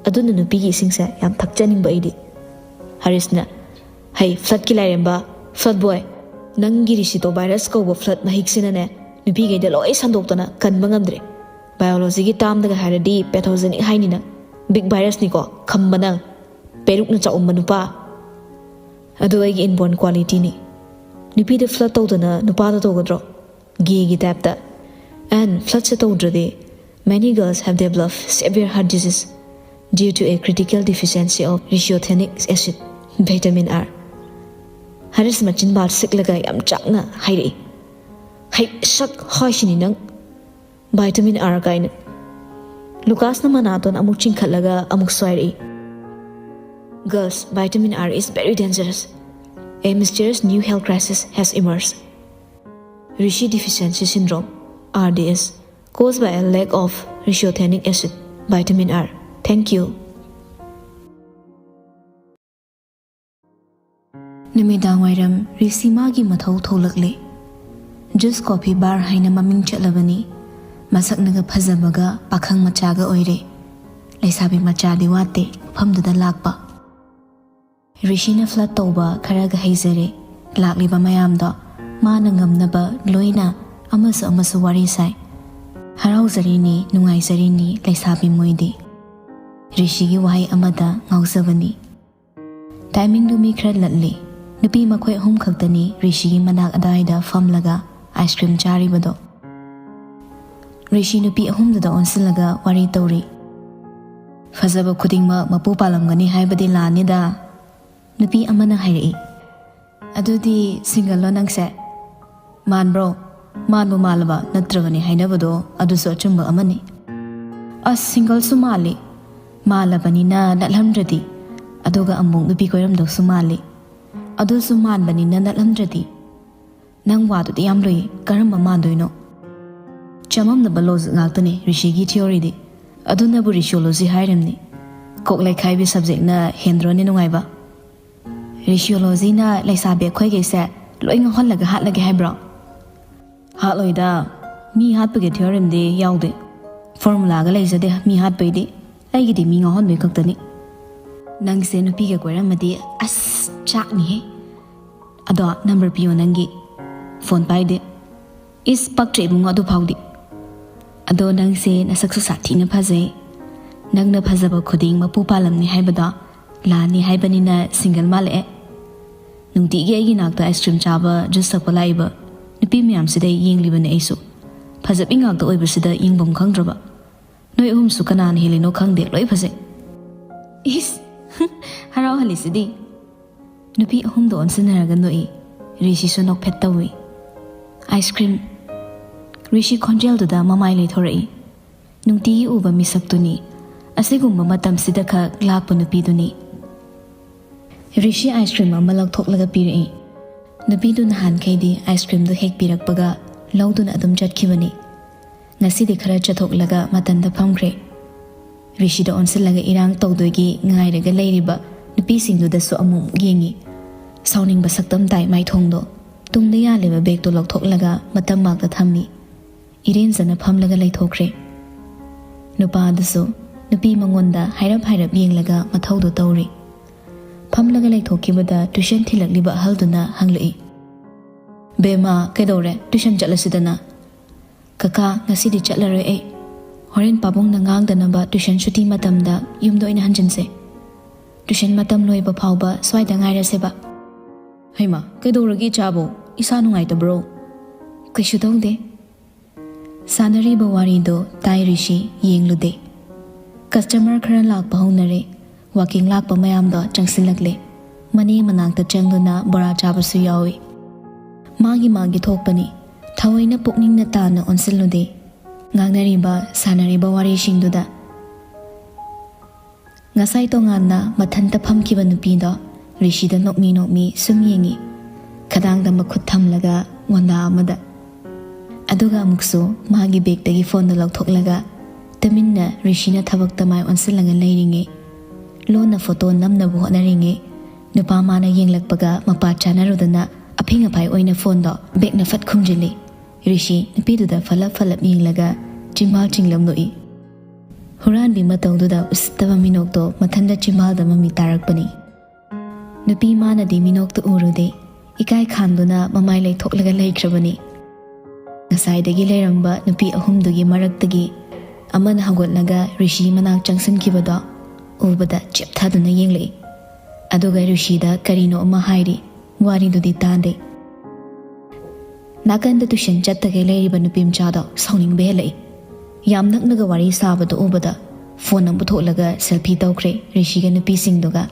ꯑꯗꯨꯅ ꯅꯨꯄꯤꯒꯤ ꯏꯁꯤꯡꯁꯦ ꯌꯥꯝ ꯊꯛꯆꯅꯤꯡꯕ ꯑꯩꯗꯤ꯫" ꯍꯔꯤꯁꯅ, "ꯍꯩ, ꯐ꯭ꯂꯠꯀꯤ ꯂꯥꯏꯔꯦꯝꯕ, ꯐ꯭ꯂꯠ ꯕꯣꯏ, ꯅꯪꯒꯤ ꯔꯤꯁꯤꯇꯣ ꯚꯥꯏꯔꯁ ꯀꯧꯕ ꯐ꯭ꯂꯠ ꯃꯍꯤꯛꯁꯤꯅꯅꯦ ꯅꯨꯄꯤꯈꯩꯗ ꯂꯣꯏ ꯁꯟꯗꯣꯛꯇꯅ ꯀꯟꯕ ꯉꯝꯗ꯭ꯔꯦ꯫ ꯕꯥꯏꯑꯣꯂꯣꯖꯤꯒꯤ ꯇꯥꯝꯗꯒ ꯍꯥꯏꯔꯗꯤ ꯄꯦꯊꯣꯖꯦꯅꯤꯛ ꯍꯥꯏꯅꯤ ꯅꯪ꯫ ꯕꯤꯛ ꯚꯥꯏꯔꯁꯅꯤꯀꯣ, ꯈꯝꯕ ꯅꯪ꯫ ꯄꯦꯔꯨꯛꯅ ꯆꯥꯎꯝꯕ ꯅꯨꯄꯥ꯫ ꯑꯗꯨ ꯑꯩꯒꯤ ꯏꯟꯕꯣꯔꯟ ꯀ꯭ꯋꯥꯂꯤꯇꯤꯅꯤ꯫ ꯅꯨꯄꯤꯗ ꯐ꯭ꯂꯠ ꯇꯧꯗꯅ ꯅꯨꯄꯥꯗ ꯇꯧꯒꯗ꯭ꯔꯣ? ꯒꯦꯒꯤ ꯇꯥꯏꯞꯇ꯫ ꯑꯦꯟ ꯐ꯭ꯂꯠꯁꯦ ꯇꯧꯗ꯭ꯔꯗꯤ many girls have developed severe heart disease due to a critical deficiency of ricinothenic acid, vitamin R." Harish ꯃꯆꯤꯟ ꯕꯥꯜ ꯁꯤꯛꯂꯒ ꯌꯥꯝ ꯆꯥꯛꯅ ꯍꯥꯏꯔꯛꯏ꯫ "ꯍꯩ, ꯁꯛ ꯍꯥꯏꯁꯤꯅꯤ ꯅꯪ꯫ ꯚꯥꯏꯇꯥꯃꯤꯟ ꯑꯥꯔ ꯀꯥꯏꯅ꯫" ꯂꯨꯀꯥꯁꯅ ꯃꯅꯥꯇꯣꯟ ꯑꯃꯨꯛ ꯆꯤꯡꯈꯠꯂꯒ ꯑꯃꯨꯛ ꯁ꯭ꯋꯥꯏꯔꯛꯏ꯫ "Girls, vitamin R is very dangerous. A mysterious new health crisis has emerged. Rishi deficiency syndrome, R D S, caused by a lack of ricinothenic acid, vitamin R. Thank you." ꯅꯨꯃꯤꯗꯥꯡꯋꯥꯏꯔꯝ ꯔꯤꯁꯤ ꯃꯥꯒꯤ ꯃꯊꯧ ꯊꯣꯛꯂꯛꯂꯦ꯫ Juice Coffee Bar ꯍꯥꯏꯅ ꯃꯃꯤꯡ ꯆꯠꯂꯕꯅꯤ꯫ ꯃꯁꯛꯅꯒ ꯐꯖꯕꯒ ꯄꯥꯈꯪ ꯃꯆꯥꯒ ꯑꯣꯏꯔꯦ꯫ ꯂꯩꯁꯥꯕꯤ ꯃꯆꯥꯗꯤ ꯋꯥꯠꯇꯦ ꯃꯐꯝꯗꯨꯗ ꯂꯥꯛꯄ꯫ ꯔꯤꯁꯤꯅ flirt ꯇꯧꯕ ꯈꯔꯒ ꯍꯩꯖꯔꯦ꯫ ꯂꯥꯛꯂꯤꯕ ꯃꯌꯥꯝꯗꯣ ꯃꯥꯅ ꯉꯝꯅꯕ ꯂꯣꯏꯅ ꯑꯃꯁꯨ ꯑꯃꯁꯨ ꯋꯥꯔꯤ ꯁꯥꯏ꯫ ꯍꯔꯥꯎꯖꯔꯤꯅꯤ, ꯅꯨꯡꯉꯥꯏꯖꯔꯤꯅꯤ ꯂꯩꯁꯥꯕꯤ ꯃꯣꯏꯗꯤ꯫ ꯔꯤꯁꯤꯒꯤ ꯋꯥꯍꯩ ꯑꯃꯗ ꯉꯥꯎꯖꯕꯅꯤ꯫ Timingꯗꯨ ꯃꯤ ꯈꯔ ꯂꯠꯂꯤ꯫ ꯅꯨꯄꯤ ꯃꯈꯣꯏ ꯑꯍꯨꯝ ꯈꯛꯇꯅꯤ ꯔꯤꯁꯤꯒꯤ ꯃꯅꯥꯛ ꯑꯗꯥꯏꯗ ꯐꯝꯂꯒ ice cream ꯆꯥꯔꯤꯕꯗꯣ꯫ ꯔꯤꯁꯤ ꯅꯨꯄꯤ ꯑꯍꯨꯝꯗꯨꯗ ꯑꯣꯟꯁꯤꯜꯂꯒ ꯋꯥꯔꯤ ꯇꯧꯔꯤ꯫ "ꯐꯖꯕ ꯈꯨꯗꯤꯡꯃꯛ ꯃꯄꯨ ꯄꯥꯜꯂꯝꯒꯅꯤ ꯍꯥꯏꯕꯗꯤ ꯂꯥꯟꯅꯤꯗ꯫ ꯅꯨꯄꯤ ꯑꯃꯅ ꯍꯥꯏꯔꯛꯏ, "ꯑꯗꯨꯗꯤ single ꯂꯣ ꯅꯪꯁꯦ?" "ꯃꯥꯟꯕ꯭ꯔꯣ? ꯃꯥꯟꯕꯨ ꯃꯥꯜꯂꯕ ꯅꯠꯇ꯭ꯔꯕꯅꯤ ꯍꯥꯏꯅꯕꯗꯣ ꯑꯗꯨꯁꯨ ꯑꯆꯨꯝꯕ ꯑꯃꯅꯤ꯫" "ꯑꯁ, single ꯁꯨ ꯃꯥꯜꯂꯤ꯫ ꯃꯥꯜꯂꯕꯅꯤꯅ ꯅꯠꯂꯝꯗ꯭ꯔꯗꯤ꯫ ꯑꯗꯨꯒ ꯑꯃꯨꯛ ꯅꯨꯄꯤ ꯀꯣꯏꯔꯝꯗꯧꯁꯨ ꯃꯥꯜꯂꯤ꯫ ꯑꯗꯨꯁꯨ ꯃꯥꯟꯕꯅꯤꯅ ꯅꯠꯂꯝꯗ꯭ꯔꯗꯤ꯫" "ꯅꯪ ꯋꯥꯗꯨꯗꯤ ꯌꯥꯝ ꯂꯨꯏ, ꯀꯔꯝꯕ ꯃꯥꯟꯗꯣꯏꯅꯣ?" ꯆꯃꯝꯅꯕ logic ꯉꯥꯛꯇꯅꯤ ꯔꯤꯁꯤꯒꯤ theoryꯗꯤ꯫ ꯑꯗꯨꯅꯕꯨ Risiology ꯍꯥꯏꯔꯤꯝꯅꯤ꯫ ꯀꯣꯛ ꯂꯩꯈꯥꯏꯕꯤ subjectꯅ ꯍꯦꯟꯗ꯭ꯔꯣꯅꯦ ꯅꯨꯡꯉꯥꯏꯕ? Risiologyꯅ ꯂꯩꯁꯥꯕꯤ ꯑꯩꯈꯣꯏꯈꯩꯁꯦ ꯂꯣꯏ ꯉꯥꯎꯍꯜꯂꯒ ꯍꯥꯠꯂꯒꯦ ꯍꯥꯏꯕ꯭ꯔꯣ? ꯍꯥꯠꯂꯣꯏꯗ, ꯃꯤ ꯍꯥꯠꯄꯒꯤ theoremꯗꯤ ꯌꯥꯎꯗꯦ꯫ Formulaꯒ ꯂꯩꯖꯗꯦ ꯃꯤ ꯍꯥꯠꯄꯩꯗꯤ꯫ ꯑꯩꯒꯤꯗꯤ ꯃꯤ ꯉꯥꯎꯍꯟꯕꯩ ꯈꯛꯇꯅꯤ꯫ ꯅꯪꯁꯦ ꯅꯨꯄꯤꯒ ꯀꯣꯏꯔꯝꯃꯗꯤ ꯑꯁ ꯆꯥꯛꯅꯤꯍꯦ꯫ ꯑꯗꯣ number ꯄꯤꯌꯣ ꯅꯪꯒꯤ꯫ Phone ꯄꯥꯏꯗꯦ꯫ ꯏꯁ, ꯄꯛꯇ꯭ꯔꯦ ꯏꯕꯨꯡꯉꯣ ꯑꯗꯨ ꯐꯥꯎꯗꯤ꯫ ꯑꯗꯣ ꯅꯪꯁꯦ ꯅꯁꯛꯁꯨ ꯁꯥꯊꯤꯅ ꯐꯖꯩ꯫ ꯅꯪꯅ ꯐꯖꯕ ꯈꯨꯗꯤꯡ ꯃꯄꯨ ꯄꯥꯜꯂꯝꯅꯤ ꯍꯥꯏꯕꯗꯣ ꯂꯥꯟꯅꯤ ꯍꯥꯏꯕꯅꯤꯅ single ꯃꯥꯜꯂꯛꯑꯦ꯫ ꯅꯨꯡꯇꯤꯒꯤ ꯑꯩꯒꯤ ꯅꯥꯛꯇ ice cream ꯆꯥꯕ, juice ꯊꯛꯄ ꯂꯥꯛꯏꯕ ꯅꯨꯄꯤ ꯃꯌꯥꯝꯁꯤꯗ ꯌꯦꯡꯂꯤꯕꯅꯦ ꯑꯩꯁꯨ꯫ ꯐꯖꯕꯤ ꯉꯥꯛꯇ ꯑꯣꯏꯕꯁꯤꯗ ꯌꯦꯡꯐꯝ ꯈꯪꯗ꯭ꯔꯕ꯫ ꯅꯣꯏ ꯑꯍꯨꯝꯁꯨ ꯀꯅꯥꯅ ꯍꯦꯜꯂꯤꯅꯣ ꯈꯪꯗꯦ, ꯂꯣꯏ ꯐꯖꯩ꯫ ꯏꯁ, ꯍꯔꯥꯎꯍꯜꯂꯤꯁꯤꯗꯤ꯫ ꯅꯨꯄꯤ ꯑꯍꯨꯝꯗꯣ ꯑꯣꯟꯁꯤꯟꯅꯔꯒ ꯅꯣꯛꯏ꯫ ꯔꯤꯁꯤꯁꯨ ꯅꯣꯛꯐꯦꯠ ꯇꯧꯏ꯫ Ice cream꯫ ꯔꯤꯁꯤ ꯈꯣꯟꯖꯦꯜꯗꯨꯗ ꯃꯃꯥꯏ ꯂꯩꯊꯣꯔꯛꯏ꯫ ꯅꯨꯡꯇꯤꯒꯤ ꯎꯕ ꯃꯤꯁꯛꯇꯨꯅꯤ꯫ ꯑꯁꯤꯒꯨꯝꯕ ꯃꯇꯝꯁꯤꯗ ꯈꯛ ꯂꯥꯛꯄ ꯅꯨꯄꯤꯗꯨꯅꯤ꯫ ꯔꯤꯁꯤ ice cream ꯑꯃ ꯂꯧꯊꯣꯛꯂꯒ ꯄꯤꯔꯛꯏ꯫ ꯅꯨꯄꯤꯗꯨ ꯅꯍꯥꯟꯈꯩꯗꯤ ice creamꯗꯨ ꯍꯦꯛ ꯄꯤꯔꯛꯄꯒ ꯂꯧꯗꯨꯅ ꯑꯗꯨꯝ ꯆꯠꯈꯤꯕꯅꯤ꯫ ꯉꯁꯤꯗꯤ ꯈꯔ ꯆꯠꯊꯣꯛꯂꯒ ꯃꯇꯟꯗ ꯐꯝꯈ꯭ꯔꯦ꯫ ꯔꯤꯁꯤꯗ ꯑꯣꯟꯁꯤꯜꯂꯒ ꯏꯔꯥꯡ ꯇꯧꯗꯣꯏꯒꯤ ꯉꯥꯏꯔꯒ ꯂꯩꯔꯤꯕ ꯅꯨꯄꯤꯁꯤꯡꯗꯨꯗꯁꯨ ꯑꯃꯨꯛ ꯌꯦꯡꯉꯤ꯫ ꯁꯥꯎꯅꯤꯡꯕ ꯁꯛꯇꯝ ꯇꯥꯏ ꯃꯥꯏꯊꯣꯡꯗꯣ꯫ ꯇꯨꯡꯗ ꯌꯥꯜꯂꯤꯕ ꯕꯦꯒꯇꯨ ꯂꯧꯊꯣꯛꯂꯒ ꯃꯇꯝ ꯃꯥꯛꯇ ꯊꯝꯃꯤ꯫ ꯏꯔꯦꯟꯖꯅ ꯐꯝꯂꯒ ꯂꯩꯊꯣꯛꯈ꯭ꯔꯦ꯫ ꯅꯨꯄꯥ ꯑꯗꯨꯁꯨ ꯅꯨꯄꯤ ꯃꯉꯣꯟꯗ ꯍꯥꯏꯔꯞ ꯍꯥꯏꯔꯞ ꯌꯦꯡꯂꯒ ꯃꯊꯧꯗꯨ ꯇꯧꯔꯤ꯫ ꯐꯝꯂꯒ ꯂꯩꯊꯣꯛꯈꯤꯕꯗ ꯇ꯭ꯌꯨꯁꯟ ꯊꯤꯜꯂꯛꯂꯤꯕ ꯑꯍꯜꯗꯨꯅ ꯍꯪꯂꯛꯏ, "ꯕꯦꯝꯃ, ꯀꯩꯗꯧꯔꯦ? ꯇ꯭ꯌꯨꯁꯟ ꯆꯠꯂꯁꯤꯗꯅ?" "ꯀꯀꯥ, ꯉꯁꯤꯗꯤ ꯆꯠꯂꯔꯣꯏ ꯑꯩ꯫ ꯍꯣꯔꯦꯟ ꯄꯥꯕꯨꯡꯅ ꯉꯥꯡꯗꯅꯕ ꯇ꯭ꯌꯨꯁꯟ ꯁꯨꯇꯤ ꯃꯇꯝꯗ ꯌꯨꯝꯗ ꯑꯣꯏꯅ ꯍꯟꯖꯤꯟꯁꯦ꯫ ꯇ꯭ꯌꯨꯁꯟ ꯃꯇꯝ ꯂꯣꯏꯕ ꯐꯥꯎꯕ ꯁ꯭ꯋꯥꯏꯗ ꯉꯥꯏꯔꯁꯦꯕ꯫" "ꯍꯩꯃꯥ, ꯀꯩꯗꯧꯔꯒꯦ ꯏꯆꯥꯕꯣ? ꯏꯁꯥ ꯅꯨꯡꯉꯥꯏꯇꯕ꯭ꯔꯣ?" "ꯀꯩꯁꯨ ꯇꯧꯗꯦ꯫" ꯁꯥꯟꯅꯔꯤꯕ ꯋꯥꯔꯤꯗꯣ ꯇꯥꯏ ꯔꯤꯁꯤ, ꯌꯦꯡꯂꯨꯗꯦ꯫ ꯀꯁꯇꯃꯔ ꯈꯔ ꯂꯥꯛꯄ ꯍꯧꯅꯔꯦ꯫ ꯋꯥꯀꯤꯡ ꯂꯥꯛꯄ ꯃꯌꯥꯝꯗꯣ ꯆꯪꯁꯤꯜꯂꯛꯂꯦ꯫ ꯃꯅꯦ ꯃꯅꯥꯛꯇ ꯆꯪꯗꯨꯅ ꯕꯣꯔꯥ ꯆꯥꯕꯁꯨ ꯌꯥꯎꯏ꯫ ꯃꯥꯒꯤ ꯃꯥꯒꯤ ꯊꯣꯛꯄꯅꯤ꯫ ꯊꯑꯣꯏꯅ ꯄꯨꯛꯅꯤꯡꯅ ꯇꯥꯅ ꯑꯣꯟꯁꯤꯜꯂꯨꯗꯦ꯫ ꯉꯥꯡꯅꯔꯤꯕ, ꯁꯥꯟꯅꯔꯤꯕ ꯋꯥꯔꯤꯁꯤꯡꯗꯨꯗ꯫ ꯉꯁꯥꯏ ꯇꯣꯉꯥꯟꯅ ꯃꯊꯟꯇ ꯐꯝꯈꯤꯕ ꯅꯨꯄꯤꯗꯣ ꯔꯤꯁꯤꯗ ꯅꯣꯛꯃꯤ ꯅꯣꯛꯃꯤ ꯁꯨꯝ ꯌꯦꯡꯉꯤ꯫ ꯈꯗꯥꯡꯗ ꯃꯈꯨꯠ ꯊꯝꯂꯒ ꯋꯥꯟꯗꯥ ꯑꯃꯗ꯫ ꯑꯗꯨꯒ ꯑꯃꯨꯛꯁꯨ ꯃꯥꯒꯤ ꯕꯦꯒꯇꯒꯤ ꯐꯣꯟꯗꯨ ꯂꯧꯊꯣꯛꯂꯒ ꯇꯨꯃꯤꯟꯅ ꯔꯤꯁꯤꯅ ꯊꯕꯛꯇ ꯃꯥꯏ ꯑꯣꯟꯁꯤꯜꯂꯒ ꯂꯩꯔꯤꯉꯩ, ꯂꯣꯟꯅ ꯐꯣꯇꯣ ꯅꯝꯅꯕ ꯍꯣꯠꯅꯔꯤꯉꯩ, ꯅꯨꯄꯥ ꯃꯥꯅ ꯌꯦꯡꯂꯛꯄꯒ ꯃꯄꯥ ꯆꯥꯅꯔꯨꯗꯅ ꯑꯐꯤꯡ ꯑꯐꯥꯏ ꯑꯣꯏꯅ ꯐꯣꯟꯗꯣ ꯕꯦꯒꯅ ꯐꯠ ꯈꯨꯝꯖꯤꯜꯂꯤ꯫ ꯔꯤꯁꯤ ꯅꯨꯄꯤꯗꯨꯗ ꯐꯠꯂꯞ ꯐꯠꯂꯞ ꯌꯦꯡꯂꯒ ꯆꯤꯝꯕꯥꯜ ꯆꯤꯡꯂꯝ ꯅꯣꯛꯏ꯫ ꯍꯨꯔꯥꯟꯕꯤ ꯃꯇꯧꯗꯨꯗ ꯎꯁꯤꯠꯇꯕ ꯃꯤꯅꯣꯛꯇꯣ ꯃꯊꯟꯇ ꯆꯤꯝꯕꯥꯜꯗ ꯃꯃꯤ ꯇꯥꯔꯛꯄꯅꯤ꯫ ꯅꯨꯄꯤ ꯃꯥꯅꯗꯤ ꯃꯤꯅꯣꯛꯇꯨ ꯎꯔꯨꯗꯦ꯫ ꯏꯀꯥꯏ ꯈꯥꯡꯗꯨꯅ ꯃꯃꯥꯏ ꯂꯩꯊꯣꯛꯂꯒ ꯂꯩꯈ꯭ꯔꯕꯅꯤ꯫ ꯉꯁꯥꯏꯗꯒꯤ ꯂꯩꯔꯝꯕ ꯅꯨꯄꯤ ꯑꯍꯨꯝꯗꯨꯒꯤ ꯃꯔꯛꯇꯒꯤ ꯑꯃꯅ ꯍꯧꯒꯠꯂꯒ ꯔꯤꯁꯤ ꯃꯅꯥꯛ ꯆꯪꯁꯤꯟꯈꯤꯕꯗꯣ ꯎꯕꯗ ꯆꯦꯞꯊꯗꯨꯅ ꯌꯦꯡꯂꯛꯏ꯫ ꯑꯗꯨꯒ ꯔꯤꯁꯤꯗ ꯀꯔꯤꯅꯣ ꯑꯃ ꯍꯥꯏꯔꯤ꯫ ꯋꯥꯔꯤꯗꯨꯗꯤ ꯇꯥꯗꯦ꯫ ꯅꯥꯀꯟꯗ ꯇ꯭ꯌꯨꯁꯟ ꯆꯠꯇꯒꯩ ꯂꯩꯔꯤꯕ ꯅꯨꯄꯤ ꯃꯆꯥꯗꯣ ꯁꯥꯎꯅꯤꯡꯕ ꯍꯦꯜꯂꯛꯏ꯫ ꯌꯥꯝ ꯅꯛꯅꯒ ꯋꯥꯔꯤ ꯁꯥꯕꯗꯣ ꯎꯕꯗ ꯐꯣꯟ ꯑꯃ ꯄꯨꯊꯣꯛꯂꯒ ꯁꯦꯜꯐꯤ ꯇꯧꯈ꯭ꯔꯦ ꯔꯤꯁꯤꯒ ꯅꯨꯄꯤꯁꯤꯡꯗꯨꯒ꯫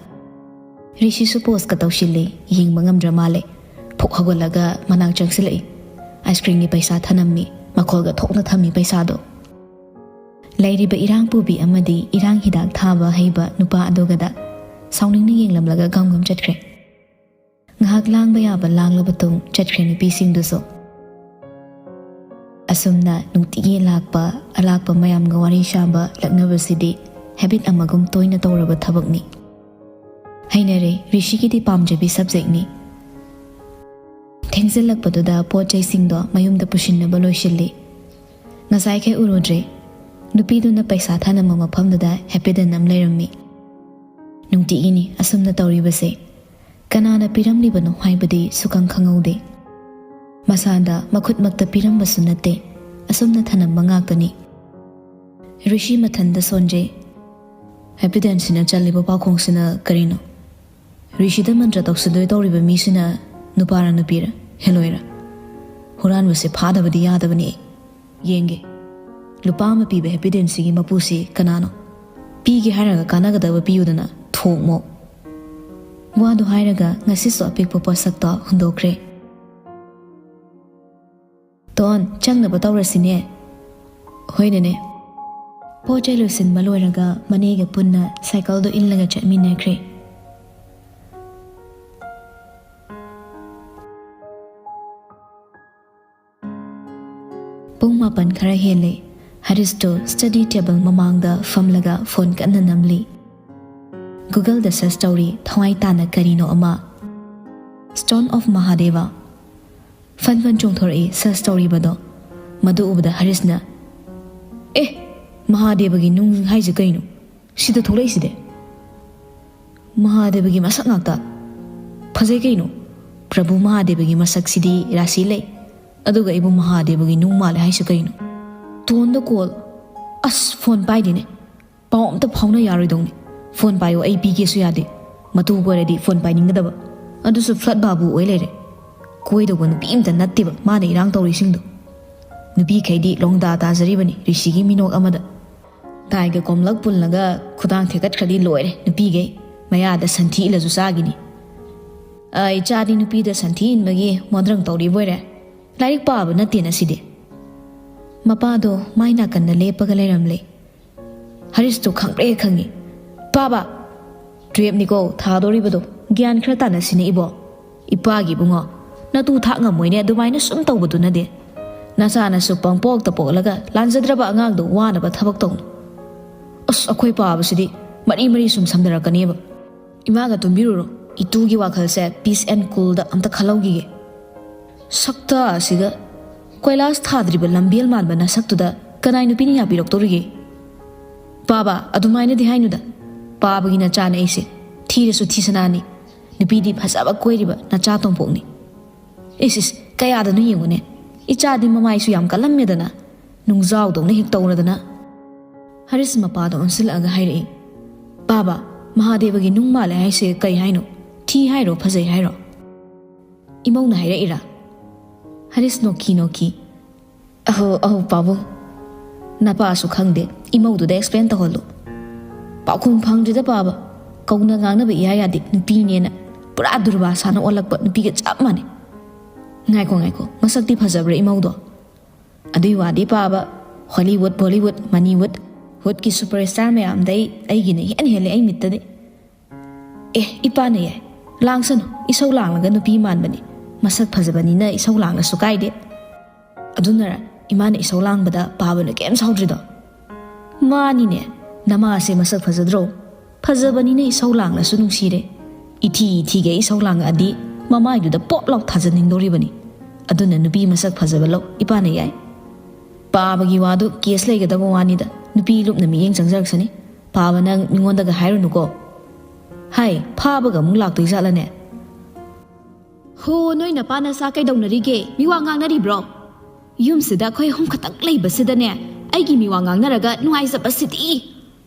ꯔꯤꯁꯤꯁꯨ ꯄꯣꯁꯀ ꯇꯧꯁꯤꯜꯂꯤ, ꯌꯦꯡꯕ ꯉꯝꯗ꯭ꯔ ꯃꯥꯜꯂꯦ꯫ ꯐꯨꯛ ꯍꯧꯒꯠꯂꯒ ꯃꯅꯥꯛ ꯆꯪꯁꯤꯜꯂꯛꯏ꯫ ꯑꯥꯏꯁ ꯀ꯭ꯔꯤꯝꯒꯤ ꯄꯩꯁꯥ ꯊꯅꯝꯃꯤ, ꯃꯈꯣꯜꯒ ꯊꯣꯛꯅ ꯊꯝꯃꯤ ꯄꯩꯁꯥꯗꯣ꯫ ꯂꯩꯔꯤꯕ ꯏꯔꯥꯡ ꯄꯨꯕꯤ ꯑꯃꯗꯤ ꯏꯔꯥꯡ ꯍꯤꯗꯥꯛ ꯊꯥꯕ ꯍꯩꯕ ꯅꯨꯄꯥ ꯑꯗꯨꯒꯗ ꯁꯥꯎꯅꯤꯡꯅ ꯌꯦꯡꯂꯝꯂꯒ ꯒꯝ ꯒꯝ ꯆꯠꯈ꯭ꯔꯦ꯫ ꯉꯥꯏꯍꯥꯛ ꯂꯥꯡꯕ ꯌꯥꯕ ꯂꯥꯡꯂꯕ ꯇꯨꯡ ꯆꯠꯈ꯭ꯔꯦ ꯅꯨꯄꯤꯁꯤꯡꯗꯨꯁꯨ꯫ ꯑꯁꯨꯝꯅ ꯅꯨꯡꯇꯤꯒꯤ ꯂꯥꯛꯄ ꯑꯂꯥꯛꯄ ꯃꯌꯥꯝꯒ ꯋꯥꯔꯤ ꯁꯥꯕ ꯂꯛꯅꯕꯁꯤꯗꯤ ꯍꯦꯕꯤꯠ ꯑꯃꯒꯨꯝ ꯇꯣꯏꯅ ꯇꯧꯔꯕ ꯊꯕꯛꯅꯤ꯫ ꯍꯩꯅꯔꯦ, ꯔꯤꯁꯤꯒꯤꯗꯤ ꯄꯥꯝꯖꯕꯤ ꯁꯕꯖꯦꯛꯅꯤ꯫ ꯊꯦꯡꯖꯤꯜꯂꯛꯄꯗꯨꯗ ꯄꯣꯠ ꯆꯩꯁꯤꯡꯗꯣ ꯃꯌꯨꯝꯗ ꯄꯨꯁꯤꯟꯅꯕ ꯂꯣꯏꯁꯤꯜꯂꯤ꯫ ꯉꯁꯥꯏꯈꯩ ꯎꯔꯨꯗ꯭ꯔꯦ꯫ ꯅꯨꯄꯤꯗꯨꯅ ꯄꯩꯁꯥ ꯊꯅꯝꯕ ꯃꯐꯝꯗꯨꯗ ꯍꯦꯄꯤꯗꯦꯟ ꯑꯃ ꯂꯩꯔꯝꯃꯤ꯫ ꯅꯨꯡꯇꯤꯒꯤꯅꯤ ꯑꯁꯨꯝꯅ ꯇꯧꯔꯤꯕꯁꯦ꯫ ꯀꯅꯥꯅ ꯄꯤꯔꯝꯂꯤꯕꯅꯣ ꯍꯥꯏꯕꯗꯤ ꯁꯨꯈꯪ ꯈꯪꯍꯧꯗꯦ꯫ ꯃꯁꯥꯗ ꯃꯈꯨꯠꯃꯛꯇ ꯄꯤꯔꯝꯕꯁꯨ ꯅꯠꯇꯦ, ꯑꯁꯨꯝꯅ ꯊꯅꯝꯕ ꯉꯥꯛꯇꯅꯤ꯫ ꯔꯤꯁꯤ ꯃꯊꯟꯗ ꯁꯣꯟꯖꯩ꯫ ꯍꯦꯄꯤꯗꯦꯟꯁꯤꯅ ꯆꯜꯂꯤꯕ ꯄꯥꯎꯈꯣꯡꯁꯤꯅ ꯀꯔꯤꯅꯣ? ꯔꯤꯁꯤꯗ ꯃꯟꯇ꯭ꯔ ꯇꯧꯁꯤꯟꯗꯣꯏ ꯇꯧꯔꯤꯕ ꯃꯤꯁꯤꯅ ꯅꯨꯄꯥꯔ ꯅꯨꯄꯤꯔ? ꯍꯦꯂꯣꯏꯔ? ꯍꯨꯔꯥꯟꯕꯁꯦ ꯐꯥꯗꯕꯗꯤ ꯌꯥꯗꯕꯅꯤ ꯑꯩ꯫ ꯌꯦꯡꯒꯦ꯫ ꯂꯨꯄꯥ ꯑꯃ ꯄꯤꯕ ꯍꯦꯄꯤꯗꯦꯟꯁꯤꯒꯤ ꯃꯄꯨꯁꯤ ꯀꯅꯥꯅꯣ? ꯄꯤꯒꯦ ꯍꯥꯏꯔꯒ ꯀꯥꯟꯅꯒꯗꯕ ꯄꯤꯌꯨꯗꯅ, ꯊꯣꯛꯃꯣ꯫ ꯋꯥꯗꯨ ꯍꯥꯏꯔꯒ ꯉꯁꯤꯁꯨ ꯑꯄꯤꯛꯄ ꯄꯣꯠꯁꯛꯇꯣ ꯍꯨꯟꯗꯣꯛꯈ꯭ꯔꯦ꯫ ꯇꯣꯟ, ꯆꯪꯅꯕ ꯇꯧꯔꯁꯤꯅꯦ꯫ ꯍꯣꯏ, ꯅꯦꯅꯦ꯫ ꯄꯣꯠ ꯆꯩ ꯂꯣꯏꯁꯤꯟꯕ ꯂꯣꯏꯔꯒ ꯃꯅꯦꯒ ꯄꯨꯟꯅ ꯁꯥꯏꯀꯜꯗꯣ ꯏꯜꯂꯒ ꯆꯠꯃꯤꯟꯅꯈ꯭ꯔꯦ꯫ ꯄꯨꯡ ꯃꯥꯄꯟ ꯈꯔ ꯍꯦꯜꯂꯦ꯫ ꯍꯔꯤꯁꯇꯣ ꯁ꯭ꯇꯗꯤ ꯇꯦꯕꯜ ꯃꯃꯥꯡꯗ ꯐꯝꯂꯒ ꯐꯣꯟ ꯀꯟꯅ ꯅꯝꯂꯤ꯫ ꯒꯨꯒꯜꯗ ꯁꯔꯆ ꯇꯧꯔꯤ, ꯊꯋꯥꯏ ꯇꯥꯅ ꯀꯔꯤꯅꯣ ꯑꯃ꯫ Stone of Mahadeva꯫ ꯐꯟ ꯐꯟ ꯆꯣꯡꯊꯣꯔꯛꯏ ꯁꯔꯆ ꯇꯧꯔꯤꯕꯗꯣ꯫ ꯃꯗꯨ ꯎꯕꯗ ꯍꯔꯤꯁꯅ, "ꯑꯦ, ꯃꯍꯥꯗꯦꯕꯒꯤ ꯅꯨꯡ ꯍꯥꯏꯁꯦ ꯀꯩꯅꯣ? ꯁꯤꯗ ꯊꯣꯛꯂꯛꯏꯁꯤꯗꯤ ꯃꯍꯥꯗꯦꯕꯒꯤ ꯃꯁꯛ ꯉꯥꯛꯇ꯫ ꯐꯖꯩ ꯀꯩꯅꯣ꯫ ꯄ꯭ꯔꯚꯨ ꯃꯍꯥꯗꯦꯕꯒꯤ ꯃꯁꯛꯁꯤꯗꯤ ꯔꯥꯁꯤ ꯂꯩ꯫ ꯑꯗꯨꯒ ꯑꯩꯕꯨ ꯃꯍꯥꯗꯦꯕꯒꯤ ꯅꯨꯡ ꯃꯥꯜꯂꯦ ꯍꯥꯏꯁꯦ ꯀꯩꯅꯣ?" ꯇꯣꯟꯗ ꯀꯣꯜ꯫ ꯑꯁ, ꯐꯣꯟ ꯄꯥꯏꯗꯦꯅꯦ꯫ ꯄꯥꯎ ꯑꯝꯇ ꯐꯥꯎꯅ ꯌꯥꯔꯣꯏꯗꯧꯅꯤ꯫ ꯐꯣꯟ ꯄꯥꯏꯌꯣ, ꯑꯩ ꯄꯤꯒꯦꯁꯨ ꯌꯥꯗꯦ꯫ ꯃꯇꯨ ꯀꯣꯏꯔꯗꯤ ꯐꯣꯟ ꯄꯥꯏꯅꯤꯡꯒꯗꯕ꯫ ꯑꯗꯨꯁꯨ ꯐ꯭ꯂꯠ ꯕꯥꯕꯨ ꯑꯣꯏ ꯂꯩꯔꯦ꯫ ꯀꯣꯏꯗꯧꯕ ꯅꯨꯄꯤ ꯑꯝꯇ ꯅꯠꯇꯦꯕ ꯃꯥꯅ ꯏꯔꯥꯡ ꯇꯧꯔꯤꯁꯤꯡꯗꯣ꯫ ꯅꯨꯄꯤꯈꯩꯗꯤ ꯂꯣꯡꯗꯥ ꯇꯥꯖꯔꯤꯕꯅꯤ ꯔꯤꯁꯤꯒꯤ ꯃꯤꯅꯣꯛ ꯑꯃꯗ꯫ ꯇꯥꯏꯒ ꯀꯣꯝꯂꯛ ꯄꯨꯜꯂꯒ ꯈꯨꯗꯥꯡ ꯊꯦꯛꯀꯠꯈ꯭ꯔꯗꯤ ꯂꯣꯏꯔꯦ ꯅꯨꯄꯤꯈꯩ꯫ ꯃꯌꯥꯗ ꯁꯟꯊꯤ ꯏꯜꯂꯁꯨ ꯆꯥꯒꯤꯅꯤ꯫ ꯑ, ꯏꯆꯥꯗꯤ ꯅꯨꯄꯤꯗ ꯁꯟꯊꯤ ꯏꯟꯕꯒꯤ ꯃꯣꯟꯗ꯭ꯔꯪ ꯇꯧꯔꯤꯕ ꯑꯣꯏꯔꯦ꯫ ꯂꯥꯏꯔꯤꯛ ꯄꯥꯕ ꯅꯠꯇꯦꯅ ꯁꯤꯗꯤ꯫ ꯃꯄꯥꯗꯣ ꯃꯥꯏ ꯅꯥꯀꯟꯗ ꯂꯦꯞꯄꯒ ꯂꯩꯔꯝꯂꯦ꯫ ꯍꯔꯤꯁꯇꯣ ꯈꯪꯄ꯭ꯔꯦ ꯈꯪꯉꯤ꯫ "ꯄꯥꯕ!" "ꯇꯨꯌꯦꯞꯅꯤꯀꯣ ꯊꯥꯗꯣꯔꯤꯕꯗꯣ, ꯒ꯭ꯌꯥꯟ ꯈꯔ ꯇꯥꯅꯁꯤꯅꯦ ꯏꯕꯣ꯫ ꯏꯄꯥꯒꯤ ꯏꯕꯨꯡꯉꯣ, ꯅꯇꯨ ꯊꯥꯛ ꯉꯝꯃꯣꯏꯅꯦ ꯑꯗꯨꯃꯥꯏꯅ ꯁꯨꯝ ꯇꯧꯕꯗꯨꯅꯗꯤ꯫ ꯅꯆꯥꯅꯁꯨ ꯄꯪꯄꯣꯛꯇ ꯄꯣꯛꯂꯒ ꯂꯥꯟꯖꯗ꯭ꯔꯕ ꯑꯉꯥꯡꯗꯣ ꯋꯥꯅꯕ ꯊꯕꯛ ꯇꯧꯅꯨ꯫ ꯑꯁ, ꯑꯩꯈꯣꯏ ꯄꯥꯕꯁꯤꯗꯤ ꯃꯔꯤ ꯃꯔꯤ ꯁꯨꯝ ꯁꯝꯅꯔꯛꯀꯅꯦꯕ꯫ ꯏꯃꯥꯒ ꯇꯨꯝꯕꯤꯔꯨꯔꯣ, ꯏꯇꯨꯒꯤ ꯋꯥꯈꯜꯁꯦ peace and coolꯗ ꯑꯝꯇ ꯈꯜꯍꯧꯈꯤꯒꯦ꯫ ꯁꯛꯇ ꯑꯁꯤꯒ, ꯀꯣꯏꯂꯥꯁ ꯊꯥꯗ꯭ꯔꯤꯕ ꯂꯝꯕꯦꯜ ꯃꯥꯟꯕ ꯅꯁꯛꯇꯨꯗ ꯀꯅꯥꯏ ꯅꯨꯄꯤꯅ ꯌꯥꯕꯤꯔꯛꯇꯧꯔꯤꯒꯦ? ꯄꯥꯕ, ꯑꯗꯨꯃꯥꯏꯅꯗꯤ ꯍꯥꯏꯅꯨꯗ꯫ ꯄꯥꯕꯒꯤ ꯅꯆꯥꯅꯦ ꯑꯩꯁꯦ꯫ ꯊꯤꯔꯁꯨ ꯊꯤꯁꯅꯥꯅꯤ꯫ ꯅꯨꯄꯤꯗꯤ ꯐꯖꯕ ꯀꯣꯏꯔꯤꯕ ꯅꯆꯥ ꯇꯣꯝꯄꯣꯛꯅꯤ꯫ ꯏꯁ ꯏꯁ, ꯀꯌꯥꯗꯅꯣ ꯌꯦꯡꯉꯨꯅꯦ꯫ ꯏꯆꯥꯗꯤ ꯃꯃꯥꯏꯁꯨ ꯌꯥꯝ ꯀꯜꯂꯝꯃꯦꯗꯅ꯫ ꯅꯨꯡꯖꯥꯎꯗꯧꯅ ꯍꯦꯛ ꯇꯧꯔꯗꯅ꯫ ꯍꯔꯤꯁ ꯃꯄꯥꯗ ꯑꯣꯟꯁꯤꯜꯂꯛꯑꯒ ꯍꯥꯏꯔꯛꯏ, "ꯄꯥꯕ, ꯃꯍꯥꯗꯦꯕꯒꯤ ꯅꯨꯡ ꯃꯥꯜꯂꯦ ꯍꯥꯏꯁꯦ ꯀꯩ ꯍꯥꯏꯅꯣ? ꯊꯤ ꯍꯥꯏꯔꯣ, ꯐꯖꯩ ꯍꯥꯏꯔꯣ?" ꯏꯃꯧꯅ ꯍꯥꯏꯔꯛꯏꯔꯥ? ꯍꯔꯤꯁ ꯅꯣꯛꯈꯤ ꯅꯣꯛꯈꯤ꯫ "ꯑꯍꯣ ꯑꯍꯣ ꯄꯥꯕꯨꯡ, ꯅꯄꯥꯁꯨ ꯈꯪꯗꯦ, ꯏꯃꯧꯗꯨꯗ ꯑꯦꯛꯁꯄ꯭ꯂꯦꯟ ꯇꯧꯍꯜꯂꯨ꯫ ꯄꯥꯎꯈꯨꯝ ꯐꯪꯗ꯭ꯔꯤꯗ ꯄꯥꯕ, ꯀꯧꯅ ꯉꯥꯡꯅꯕ ꯏꯌꯥ ꯌꯥꯗꯦ, ꯅꯨꯄꯤꯅꯦꯅ꯫ ꯄꯨꯔꯥ ꯗꯨꯔꯕꯥꯁꯥꯅ ꯑꯣꯜꯂꯛꯄ ꯅꯨꯄꯤꯒ ꯆꯞ ꯃꯥꯟꯅꯩ꯫ ꯉꯥꯏꯈꯣ ꯉꯥꯏꯈꯣ, ꯃꯁꯛꯇꯤ ꯐꯖꯕ꯭ꯔꯥ ꯏꯃꯧꯗꯣ?" ꯑꯗꯨꯏ ꯋꯥꯗꯤ ꯄꯥꯕ, ꯍꯣꯂꯤꯋꯨꯗ, ꯕꯣꯂꯤꯋꯨꯗ, ꯃꯅꯤꯋꯨꯗ, ꯍꯨꯠꯀꯤ ꯁꯨꯄꯔ ꯁ꯭ꯇꯥꯔ ꯃꯌꯥꯝꯗꯩ ꯑꯩꯒꯤꯅ ꯏꯍꯦꯟ ꯍꯦꯜꯂꯦ ꯑꯩ ꯃꯤꯠꯇꯗꯤ꯫ ꯑꯦ, ꯏꯄꯥꯅ ꯌꯥꯏ꯫ ꯂꯥꯡꯁꯅꯨ, ꯏꯁꯧ ꯂꯥꯡꯂꯒ ꯅꯨꯄꯤ ꯃꯥꯟꯕꯅꯤ꯫ ꯃꯁꯛ ꯐꯖꯕꯅꯤꯅ ꯏꯁꯧ ꯂꯥꯡꯂꯁꯨ ꯀꯥꯏꯗꯦ꯫ ꯑꯗꯨꯅꯔ ꯏꯃꯥꯅ ꯏꯁꯧ ꯂꯥꯡꯕꯗ ꯄꯥꯕꯅ ꯀꯩꯝ ꯁꯥꯎꯗ꯭ꯔꯤꯗꯣ? ꯃꯥꯅꯤꯅꯦ, ꯅꯃꯥꯁꯦ ꯃꯁꯛ ꯐꯖꯗ꯭ꯔꯣ? ꯐꯖꯕꯅꯤꯅ ꯏꯁꯧ ꯂꯥꯡꯂꯁꯨ ꯅꯨꯡꯁꯤꯔꯦ꯫ ꯏꯊꯤ ꯏꯊꯤꯒꯩ ꯏꯁꯧ ꯂꯥꯡꯉꯛꯑꯗꯤ ꯃꯃꯥꯏꯗꯨꯗ ꯄꯣꯞ ꯂꯥꯎ ꯊꯥꯖꯟꯅꯤꯡꯗꯧꯔꯤꯕꯅꯤ꯫ ꯑꯗꯨꯅ ꯅꯨꯄꯤ ꯃꯁꯛ ꯐꯖꯕ ꯂꯧ, ꯏꯄꯥꯅ ꯌꯥꯏ꯫ ꯄꯥꯕꯒꯤ ꯋꯥꯗꯨ ꯀꯦꯁ ꯂꯩꯒꯗꯕ ꯋꯥꯅꯤꯗ, ꯅꯨꯄꯤ ꯂꯨꯞꯅ ꯃꯤꯠꯌꯦꯡ ꯆꯪꯖꯔꯛꯁꯅꯤ꯫ ꯄꯥꯕ, ꯅꯪ ꯃꯤꯉꯣꯟꯗꯒ ꯍꯥꯏꯔꯨꯅꯨꯀꯣ꯫ ꯍꯥꯏ, ꯐꯥꯕꯒ ꯑꯃꯨꯛ ꯂꯥꯛꯇꯣꯏ ꯖꯥꯠꯂꯅꯦ? ꯍꯣ, ꯅꯣꯏ ꯅꯄꯥ ꯅꯆꯥ ꯀꯩꯗꯧꯅꯔꯤꯒꯦ? ꯃꯤꯋꯥ ꯉꯥꯡꯅꯔꯤꯕ꯭ꯔꯣ? ꯌꯨꯝꯁꯤꯗ ꯑꯩꯈꯣꯏ ꯑꯍꯨꯝ ꯈꯛꯇꯪ ꯂꯩꯕꯁꯤꯗꯅꯦ, ꯑꯩꯒꯤ ꯃꯤꯋꯥ ꯉꯥꯡꯅꯔꯒ ꯅꯨꯡꯉꯥꯏꯖꯕꯁꯤꯗꯤ꯫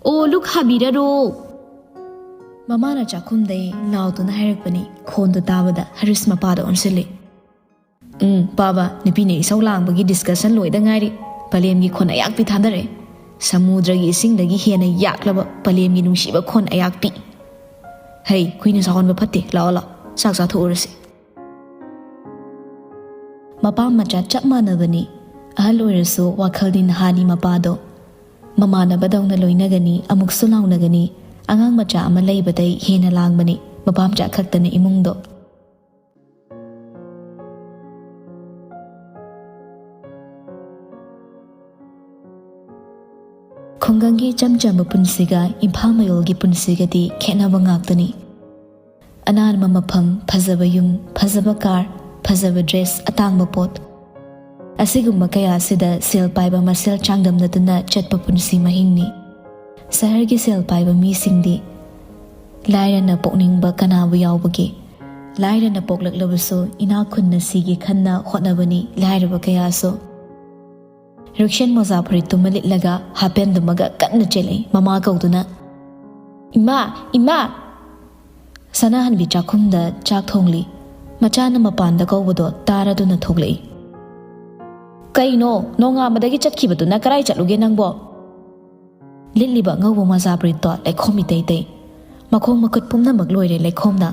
ꯑꯣ, ꯂꯨꯛ ꯍꯥꯕꯤꯔꯔꯣ꯫ ꯃꯃꯥꯅ ꯆꯥꯛꯈꯨꯝꯗꯩ ꯂꯥꯎꯗꯨꯅ ꯍꯥꯏꯔꯛꯄꯅꯤ꯫ ꯈꯣꯟꯗꯨ ꯇꯥꯕꯗ ꯍꯔꯤꯁ ꯃꯄꯥꯗ ꯑꯣꯟꯁꯤꯜꯂꯤ꯫ "ꯎꯝ, ꯄꯥꯕ, ꯅꯨꯄꯤꯅ ꯏꯁꯧ ꯂꯥꯡꯕꯒꯤ ꯗꯤꯁꯀꯁꯟ ꯂꯣꯏꯗ ꯉꯥꯏꯔꯤ꯫ ꯄꯂꯦꯝꯒꯤ ꯈꯣꯟ ꯑꯌꯥꯛꯄꯤ ꯊꯥꯗꯔꯛꯑꯦ꯫ ꯁꯃꯨꯗ꯭ꯔꯒꯤ ꯏꯁꯤꯡꯗꯒꯤ ꯍꯦꯟꯅ ꯌꯥꯛꯂꯕ ꯄꯂꯦꯝꯒꯤ ꯅꯨꯡꯁꯤꯕ ꯈꯣꯟ ꯑꯌꯥꯛꯄꯤ꯫ ꯍꯩ, ꯀꯨꯏꯅ ꯁꯥꯎꯍꯟꯕ ꯐꯠꯇꯦ꯫ ꯂꯥꯛꯑꯣ, ꯂꯥꯛꯑꯣ, ꯆꯥꯛ ꯆꯥꯊꯣꯛꯎꯔꯁꯤ꯫" ꯃꯄꯥ ꯃꯆꯥ ꯆꯞ ꯃꯥꯟꯅꯕꯅꯤ꯫ ꯑꯍꯜ ꯑꯣꯏꯔꯁꯨ ꯋꯥꯈꯜꯗꯤ ꯅꯍꯥꯅꯤ ꯃꯄꯥꯗꯣ꯫ ꯃꯃꯥꯟꯅꯕꯗꯧꯅ ꯂꯣꯏꯅꯒꯅꯤ, ꯑꯃꯨꯛꯁꯨ ꯂꯥꯎꯅꯒꯅꯤ꯫ ꯑꯉꯥꯡ ꯃꯆꯥ ꯑꯃ ꯂꯩꯕꯗꯩ ꯍꯦꯟꯅ ꯂꯥꯡꯕꯅꯤ ꯃꯄꯥ ꯃꯆꯥ ꯈꯛꯇꯅ ꯏꯃꯨꯡꯗꯣ꯫ ꯈꯨꯡꯒꯪꯒꯤ ꯏꯆꯝ ꯆꯝꯕ ꯄꯨꯟꯁꯤꯒ ꯏꯝꯐꯥꯜ ꯃꯌꯣꯜꯒꯤ ꯄꯨꯟꯁꯤꯒꯗꯤ ꯈꯦꯠꯅꯕ ꯉꯥꯛꯇꯅꯤ꯫ ꯑꯅꯥꯟꯕ ꯃꯐꯝ, ꯐꯖꯕ ꯌꯨꯝ, ꯐꯖꯕ ꯀꯥꯔ, ꯐꯖꯕ ꯗ꯭ꯔꯦꯁ, ꯑꯇꯥꯡꯕ ꯄꯣꯠ꯫ ꯑꯁꯤꯒꯨꯝꯕ ꯀꯌꯥ ꯑꯁꯤꯗ ꯁꯦꯜ ꯄꯥꯏꯕ ꯃꯁꯦꯜ ꯆꯥꯡꯗꯝꯅꯗꯨꯅ ꯆꯠꯄ ꯄꯨꯟꯁꯤ ꯃꯍꯤꯡꯅꯤ꯫ ꯁꯍꯔꯒꯤ ꯁꯦꯜ ꯄꯥꯏꯕ ꯃꯤꯁꯤꯡꯗꯤ ꯂꯥꯏꯔꯅ ꯄꯣꯛꯅꯤꯡꯕ ꯀꯅꯥꯕꯨ ꯌꯥꯎꯕꯒꯦ? ꯂꯥꯏꯔꯅ ꯄꯣꯛꯂꯛꯂꯕꯁꯨ ꯏꯅꯥꯛ ꯈꯨꯟꯅ ꯁꯤꯒꯦ ꯈꯟꯅ ꯍꯣꯠꯅꯕꯅꯤ ꯂꯥꯏꯔꯕ ꯀꯌꯥꯁꯨ꯫ ꯔꯤꯛꯁꯟ ꯃꯣꯖꯥ ꯐꯨꯔꯤꯠꯇꯨꯃ ꯂꯤꯠꯂꯒ ꯍꯥꯄꯦꯟꯗꯨꯃꯒ ꯀꯟꯅ ꯆꯦꯜꯂꯛꯏ, ꯃꯃꯥ ꯀꯧꯗꯨꯅ, "ꯏꯃꯥ! ꯏꯃꯥ!" ꯁꯅꯥꯍꯟꯕꯤ ꯆꯥꯛꯈꯨꯝꯗ ꯆꯥꯛ ꯊꯣꯡꯂꯤ꯫ ꯃꯆꯥꯅ ꯃꯄꯥꯟꯗ ꯀꯧꯕꯗꯣ ꯇꯥꯔꯗꯨꯅ ꯊꯣꯛꯂꯛꯏ꯫ "ꯀꯩꯅꯣ, ꯅꯣꯡꯉꯥꯟꯕꯗꯒꯤ ꯆꯠꯈꯤꯕꯗꯨꯅ ꯀꯔꯥꯏ ꯆꯠꯂꯨꯒꯦ ꯅꯪꯕꯣ?" ꯂꯤꯠꯂꯤꯕ ꯑꯉꯧꯕ ꯃꯣꯖꯥ ꯐꯨꯔꯤꯠꯇꯣ ꯂꯩꯈꯣꯝ ꯏꯇꯩ ꯇꯩ꯫ ꯃꯈꯣꯡ ꯃꯈꯨꯠ ꯄꯨꯝꯅꯃꯛ ꯂꯣꯏꯔꯦ ꯂꯩꯈꯣꯝꯅ꯫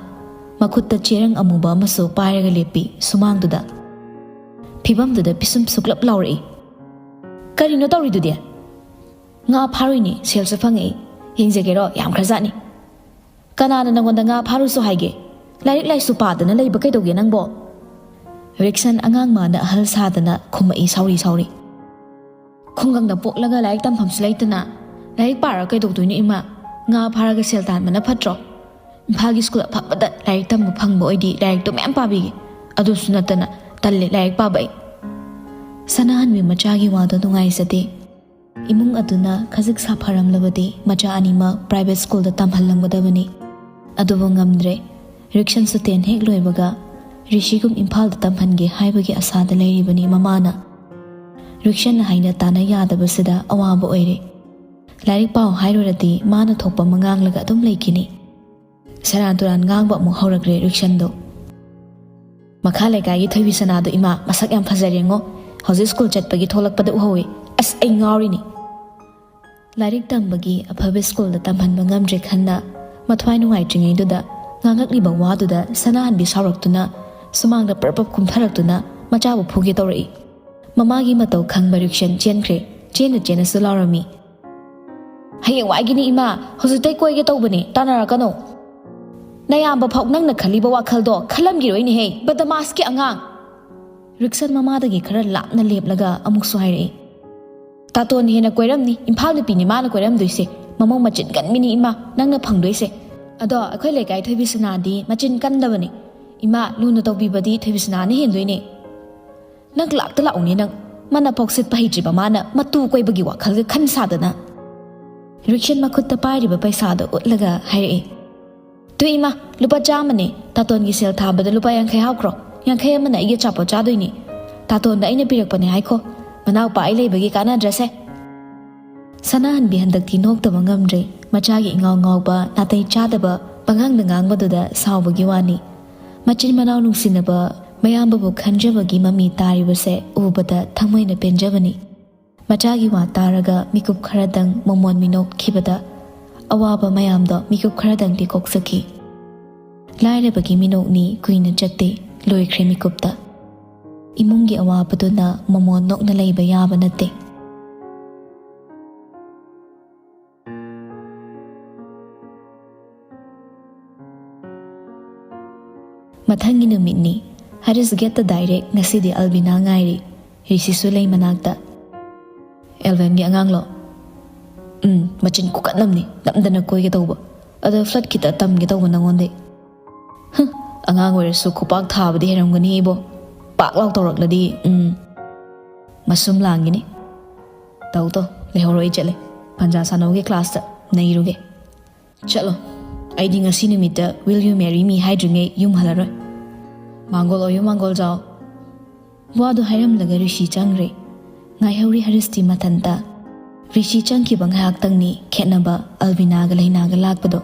ꯃꯈꯨꯠꯇ ꯆꯦꯔꯪ ꯑꯃꯨꯕ ꯑꯃꯁꯨ ꯄꯥꯏꯔꯒ ꯂꯦꯞꯄꯤ ꯁꯨꯃꯥꯡꯗꯨꯗ꯫ ꯐꯤꯕꯝꯗꯨꯗ ꯄꯤꯁꯨꯝ ꯁꯨꯛꯂꯞ ꯂꯥꯎꯔꯛꯏ꯫ "ꯀꯔꯤꯅꯣ ꯇꯧꯔꯤꯗꯨꯗꯤ?" "ꯉꯥ ꯐꯥꯔꯨꯏꯅꯦ, ꯁꯦꯜꯁꯨ ꯐꯪꯉꯛꯏ꯫ ꯌꯦꯡꯖꯒꯦꯔꯣ? ꯌꯥꯝꯈ꯭ꯔꯖꯥꯠꯅꯤ꯫" "ꯀꯅꯥꯅ ꯅꯪꯉꯣꯟꯗ ꯉꯥ ꯐꯥꯔꯨꯁꯨ ꯍꯥꯏꯒꯦ? ꯂꯥꯏꯔꯤꯛ ꯂꯥꯏꯁꯨ ꯄꯥꯗꯅ ꯂꯩꯕ ꯀꯩꯗꯧꯒꯦ ꯅꯪꯕꯣ?" ꯔꯤꯛꯁꯟ ꯑꯉꯥꯡ ꯃꯥꯅ ꯑꯍꯜ ꯁꯥꯗꯅ ꯈꯨꯝꯃꯛꯏ ꯁꯥꯎꯔꯤ ꯁꯥꯎꯔꯤ꯫ "ꯈꯨꯡꯒꯪꯗ ꯄꯣꯛꯂꯒ ꯂꯥꯏꯔꯤꯛ ꯇꯝꯐꯝꯁꯨ ꯂꯩꯇꯅ ꯂꯥꯏꯔꯤꯛ ꯄꯥꯔꯒ ꯀꯩꯗꯧꯗꯣꯏꯅꯣ ꯏꯃꯥ? ꯉꯥ ꯐꯥꯔꯒ ꯁꯦꯜ ꯇꯥꯟꯕꯅ ꯐꯠꯇ꯭ꯔꯣ? ꯏꯝꯐꯥꯜꯒꯤ ꯁ꯭ꯀꯨꯜ ꯑꯐꯕꯗ ꯂꯥꯏꯔꯤꯛ ꯇꯝꯕ ꯐꯪꯕ ꯑꯣꯏꯗꯤ ꯂꯥꯏꯔꯤꯛꯇꯣ ꯃꯌꯥꯝ ꯄꯥꯕꯤꯒꯦ꯫ ꯑꯗꯨꯁꯨ ꯅꯠꯇꯅ ꯇꯜꯂꯦ ꯂꯥꯏꯔꯤꯛ ꯄꯥꯕ ꯑꯩ꯫" ꯁꯅꯥꯍꯟꯕꯤ ꯃꯆꯥꯒꯤ ꯋꯥꯗꯣ ꯅꯨꯡꯉꯥꯏꯖꯗꯦ꯫ ꯏꯃꯨꯡ ꯑꯗꯨꯅ ꯈꯖꯤꯛ ꯁꯥꯐꯔꯝꯂꯕꯗꯤ ꯃꯆꯥ ꯑꯅꯤꯃꯛ ꯄ꯭ꯔꯥꯏꯚꯦꯠ ꯁ꯭ꯀꯨꯜꯗ ꯇꯝꯍꯜꯂꯝꯒꯗꯕꯅꯤ꯫ ꯑꯗꯨꯕꯨ ꯉꯝꯗ꯭ꯔꯦ꯫ ꯔꯤꯛꯁꯟꯁꯨ ꯇꯦꯟ ꯍꯦꯛ ꯂꯣꯏꯕꯒ ꯔꯤꯁꯤꯒꯨꯝ ꯏꯝꯐꯥꯜꯗ ꯇꯝꯍꯟꯒꯦ ꯍꯥꯏꯕꯒꯤ ꯑꯁꯥꯗ ꯂꯩꯔꯤꯕꯅꯤ ꯃꯃꯥꯅ꯫ ꯔꯤꯛꯁꯟꯅ ꯍꯥꯏꯅ ꯇꯥꯅ ꯌꯥꯗꯕꯁꯤꯗ ꯑꯋꯥꯕ ꯑꯣꯏꯔꯦ꯫ ꯂꯥꯏꯔꯤꯛ ꯄꯥꯎ ꯍꯥꯏꯔꯨꯔꯗꯤ ꯃꯥꯅ ꯊꯣꯛꯄ ꯑꯃ ꯉꯥꯡꯂꯒ ꯑꯗꯨꯝ ꯂꯩꯈꯤꯅꯤ꯫ ꯁꯦꯔꯥꯟ ꯇꯨꯔꯥꯟ ꯉꯥꯡꯕ ꯑꯃꯨꯛ ꯍꯧꯔꯛꯂꯦ ꯔꯤꯛꯁꯟꯗꯣ꯫ "ꯃꯈꯥ ꯂꯩꯀꯥꯏꯒꯤ ꯊꯣꯏꯕꯤ ꯁꯅꯥꯗꯣ ꯏꯃꯥ, ꯃꯁꯛ ꯌꯥꯝ ꯐꯖꯔꯦꯉꯣ꯫ ꯍꯧꯖꯤꯛ ꯁ꯭ꯀꯨꯜ ꯆꯠꯄꯒꯤ ꯊꯣꯛꯂꯛꯄꯗ ꯎꯍꯧꯋꯤ꯫ ꯑꯁ, ꯑꯩ ꯉꯥꯎꯔꯤꯅꯤ꯫" ꯂꯥꯏꯔꯤꯛ ꯇꯝꯕꯒꯤ ꯑꯐꯕ ꯁ꯭ꯀꯨꯜꯗ ꯇꯝꯍꯟꯕ ꯉꯝꯗ꯭ꯔꯦ ꯈꯟꯅ ꯃꯊ꯭ꯋꯥꯏ ꯅꯨꯡꯉꯥꯏꯇ꯭ꯔꯤꯉꯩꯗꯨꯗ ꯉꯥꯡꯉꯛꯂꯤꯕ ꯋꯥꯗꯨꯗ ꯁꯅꯥꯍꯟꯕꯤ ꯁꯥꯎꯔꯛꯇꯨꯅ ꯁꯨꯃꯥꯡꯗ ꯄ꯭ꯔꯞ ꯄ꯭ꯔꯞ ꯀꯨꯝꯊꯔꯛꯇꯨꯅ ꯃꯆꯥꯕꯨ ꯐꯨꯒꯦ ꯇꯧꯔꯛꯏ꯫ ꯃꯃꯥꯒꯤ ꯃꯇꯧ ꯈꯪꯕ ꯔꯤꯛꯁꯟ ꯆꯦꯟꯈ꯭ꯔꯦ꯫ ꯆꯦꯟꯅ ꯆꯦꯟꯅꯁꯨ ꯂꯥꯎꯔꯝꯃꯤ꯫ "ꯍꯌꯦꯡꯋꯥꯏꯒꯤꯅꯤ ꯏꯃꯥ, ꯍꯧꯖꯤꯛꯇꯩ ꯀꯣꯏꯒꯦ ꯇꯧꯕꯅꯦ, ꯇꯥꯟꯅꯔꯛꯀꯅꯣ꯫ ꯅꯌꯥꯝꯕ ꯐꯥꯎ ꯅꯪꯅ ꯈꯜꯂꯤꯕ ꯋꯥꯈꯜꯗꯣ ꯈꯜꯂꯝꯈꯤꯔꯣꯏꯅꯦꯍꯦ, ꯕꯗꯃꯥꯁꯀꯤ ꯑꯉꯥꯡ꯫" ꯔꯤꯛꯁꯟ ꯃꯃꯥꯗꯒꯤ ꯈꯔ ꯂꯥꯞꯅ ꯂꯦꯞꯂꯒ ꯑꯃꯨꯛꯁꯨ ꯍꯥꯏꯔꯛꯏ꯫ "ꯇꯥꯇꯣꯟ ꯍꯦꯟꯅ ꯀꯣꯏꯔꯝꯅꯤ, ꯏꯝꯐꯥꯜ ꯅꯨꯄꯤꯅꯤ ꯃꯥꯅ ꯀꯣꯏꯔꯝꯗꯣꯏꯁꯦ꯫ ꯃꯃꯧ ꯃꯆꯤꯟ ꯀꯟꯕꯤꯅꯤ ꯏꯃꯥ ꯅꯪꯅ ꯐꯪꯗꯣꯏꯁꯦ꯫ ꯑꯗꯣ ꯑꯩꯈꯣꯏ ꯂꯩꯀꯥꯏ ꯊꯣꯏꯕꯤ ꯁꯅꯥꯗꯤ ꯃꯆꯤꯟ ꯀꯟꯗꯕꯅꯤ꯫ "ꯏꯃꯥ, ꯂꯨꯅ ꯇꯧꯕꯤꯕꯗꯤ ꯊꯣꯏꯕꯤꯁꯅꯥꯅ ꯍꯦꯟꯗꯣꯏꯅꯦ꯫ ꯅꯪ ꯂꯥꯛꯇ ꯂꯥꯛꯎꯅꯦ ꯅꯪ꯫ ꯃꯥꯅ ꯐꯥꯎ ꯁꯤꯠꯄ ꯍꯩꯇ꯭ꯔꯤꯕ ꯃꯥꯅ ꯃꯇꯨ ꯀꯣꯏꯕꯒꯤ ꯋꯥꯈꯜꯒ ꯈꯟ ꯁꯥꯗꯅ꯫" ꯔꯤꯛꯁꯟ ꯃꯈꯨꯠꯇ ꯄꯥꯏꯔꯤꯕ ꯄꯩꯁꯥꯗꯣ ꯎꯠꯂꯒ ꯍꯥꯏꯔꯛꯏ, "ꯇꯨ ꯏꯃꯥ, ꯂꯨꯄꯥ ꯆꯥꯝꯃꯅꯦ꯫ ꯇꯥꯇꯣꯟꯒꯤ ꯁꯦꯜ ꯊꯥꯕꯗ ꯂꯨꯄꯥ ꯌꯥꯡꯈꯩ ꯍꯥꯞꯈ꯭ꯔꯣ꯫ ꯌꯥꯡꯈꯩ ꯑꯃꯅ ꯑꯩꯒꯤ ꯑꯆꯥꯄꯣꯠ ꯆꯥꯗꯣꯏꯅꯦ꯫ ꯇꯥꯇꯣꯟꯗ ꯑꯩꯅ ꯄꯤꯔꯛꯄꯅꯦ ꯍꯥꯏꯈꯣ꯫ ꯃꯅꯥꯎꯄꯥ ꯑꯩ ꯂꯩꯕꯒꯤ ꯀꯥꯟꯅꯗ꯭ꯔꯁꯦ꯫" ꯁꯅꯥꯍꯟꯕꯤ ꯍꯟꯗꯛꯇꯤ ꯅꯣꯛꯇꯕ ꯉꯝꯗ꯭ꯔꯦ꯫ ꯃꯆꯥꯒꯤ ꯏꯉꯥꯎ ꯉꯥꯎꯕ, ꯅꯥꯇꯩ ꯆꯥꯗꯕ, ꯄꯉꯥꯡꯗ ꯉꯥꯡꯕꯗꯨꯗ ꯁꯥꯎꯕꯒꯤ ꯋꯥꯅꯤ꯫ ꯃꯆꯤꯟ ꯃꯅꯥꯎ ꯅꯨꯡꯁꯤꯅꯕ ꯃꯌꯥꯝꯕꯕꯨ ꯈꯟꯖꯕꯒꯤ ꯃꯃꯤ ꯇꯥꯔꯤꯕꯁꯦ ꯎꯕꯗ ꯊꯃꯣꯏꯅ ꯄꯦꯟꯖꯕꯅꯤ꯫ ꯃꯆꯥꯒꯤ ꯋꯥ ꯇꯥꯔꯒ ꯃꯤꯀꯨꯞ ꯈꯔꯗꯪ ꯃꯃꯣꯟ ꯃꯤꯅꯣꯛꯈꯤꯕꯗ ꯑꯋꯥꯕ ꯃꯌꯥꯝꯗꯣ ꯃꯤꯀꯨꯞ ꯈꯔꯗꯪꯗꯤ ꯀꯣꯛꯆꯈꯤ꯫ ꯂꯥꯏꯔꯕꯒꯤ ꯃꯤꯅꯣꯛꯅꯤ ꯀꯨꯏꯅ ꯆꯠꯇꯦ, ꯂꯣꯏꯈ꯭ꯔꯦ ꯃꯤꯀꯨꯞꯇ꯫ ꯏꯃꯨꯡꯒꯤ ꯑꯋꯥꯕꯗꯨꯅ ꯃꯃꯣꯟ ꯅꯣꯛꯅ ꯂꯩꯕ ꯌꯥꯕ ꯅꯠꯇꯦ꯫ ꯃꯊꯪꯒꯤ ꯅꯨꯃꯤꯠꯅꯤ꯫ ꯍꯔꯤꯁ ꯒꯦꯠꯇ ꯗꯥꯏꯔꯦꯛ꯫ ꯉꯁꯤꯗꯤ ꯑꯜꯕꯤꯅꯥ ꯉꯥꯏꯔꯤ꯫ ꯔꯤꯁꯤꯁꯨ ꯂꯩ ꯃꯅꯥꯛꯇ꯫ "ꯑꯦꯜꯚꯟꯒꯤ ꯑꯉꯥꯡꯂꯣ?" "ꯎꯝ, ꯃꯆꯤꯟ ꯈꯨꯀꯟ ꯑꯃꯅꯤ, ꯅꯝꯗꯅ ꯀꯣꯏꯒꯦ ꯇꯧꯕ꯫ ꯑꯗꯣ ꯐ꯭ꯂꯠ ꯈꯤꯇ ꯇꯝꯒꯦ ꯇꯧꯕ ꯅꯉꯣꯟꯗꯩ꯫" "ꯍꯨꯝ, ꯑꯉꯥꯡ ꯑꯣꯏꯔꯁꯨ ꯈꯨꯄꯥꯛ ꯊꯥꯕꯗꯤ ꯍꯩꯔꯝꯒꯅꯤ ꯏꯕꯣ꯫ ꯄꯥꯛ ꯂꯥꯎ ꯇꯧꯔꯛꯂꯗꯤ, ꯎꯝ, ꯃꯁꯨꯝ ꯂꯥꯡꯒꯤꯅꯤ꯫ ꯇꯧ ꯇꯧ, ꯂꯩꯍꯧꯔꯣ, ꯑꯩ ꯆꯠꯂꯦ꯫ ꯄꯟꯖꯥ ꯁꯥꯟꯅꯧꯒꯤ ꯀ꯭ꯂꯥꯁꯇ ꯅꯩꯔꯨꯒꯦ꯫ ꯆꯠꯂꯣ, ꯑꯩꯗꯤ ꯉꯁꯤ ꯅꯨꯃꯤꯠꯇ 'Will you marry me' ꯍꯥꯏꯗ꯭ꯔꯤꯉꯩ ꯌꯨꯝ ꯍꯜꯂꯔꯣꯏ꯫ ꯃꯥꯡꯒꯣꯜ ꯑꯣꯏꯌꯨ, ꯃꯥꯡꯒꯣꯜ ꯖꯥꯎ꯫" ꯋꯥꯗꯨ ꯍꯥꯏꯔꯝꯂꯒ ꯔꯤꯁꯤ ꯆꯪꯈ꯭ꯔꯦ꯫ ꯉꯥꯏꯍꯧꯔꯤ ꯍꯔꯤꯁꯇꯤ ꯃꯊꯟꯇ꯫ ꯔꯤꯁꯤ ꯆꯪꯈꯤꯕ ꯉꯥꯏꯍꯥꯛꯇꯪꯅꯤ ꯈꯦꯠꯅꯕ ꯑꯜꯕꯤꯅꯥꯒ ꯂꯩꯅꯥꯒ ꯂꯥꯛꯄꯗꯣ꯫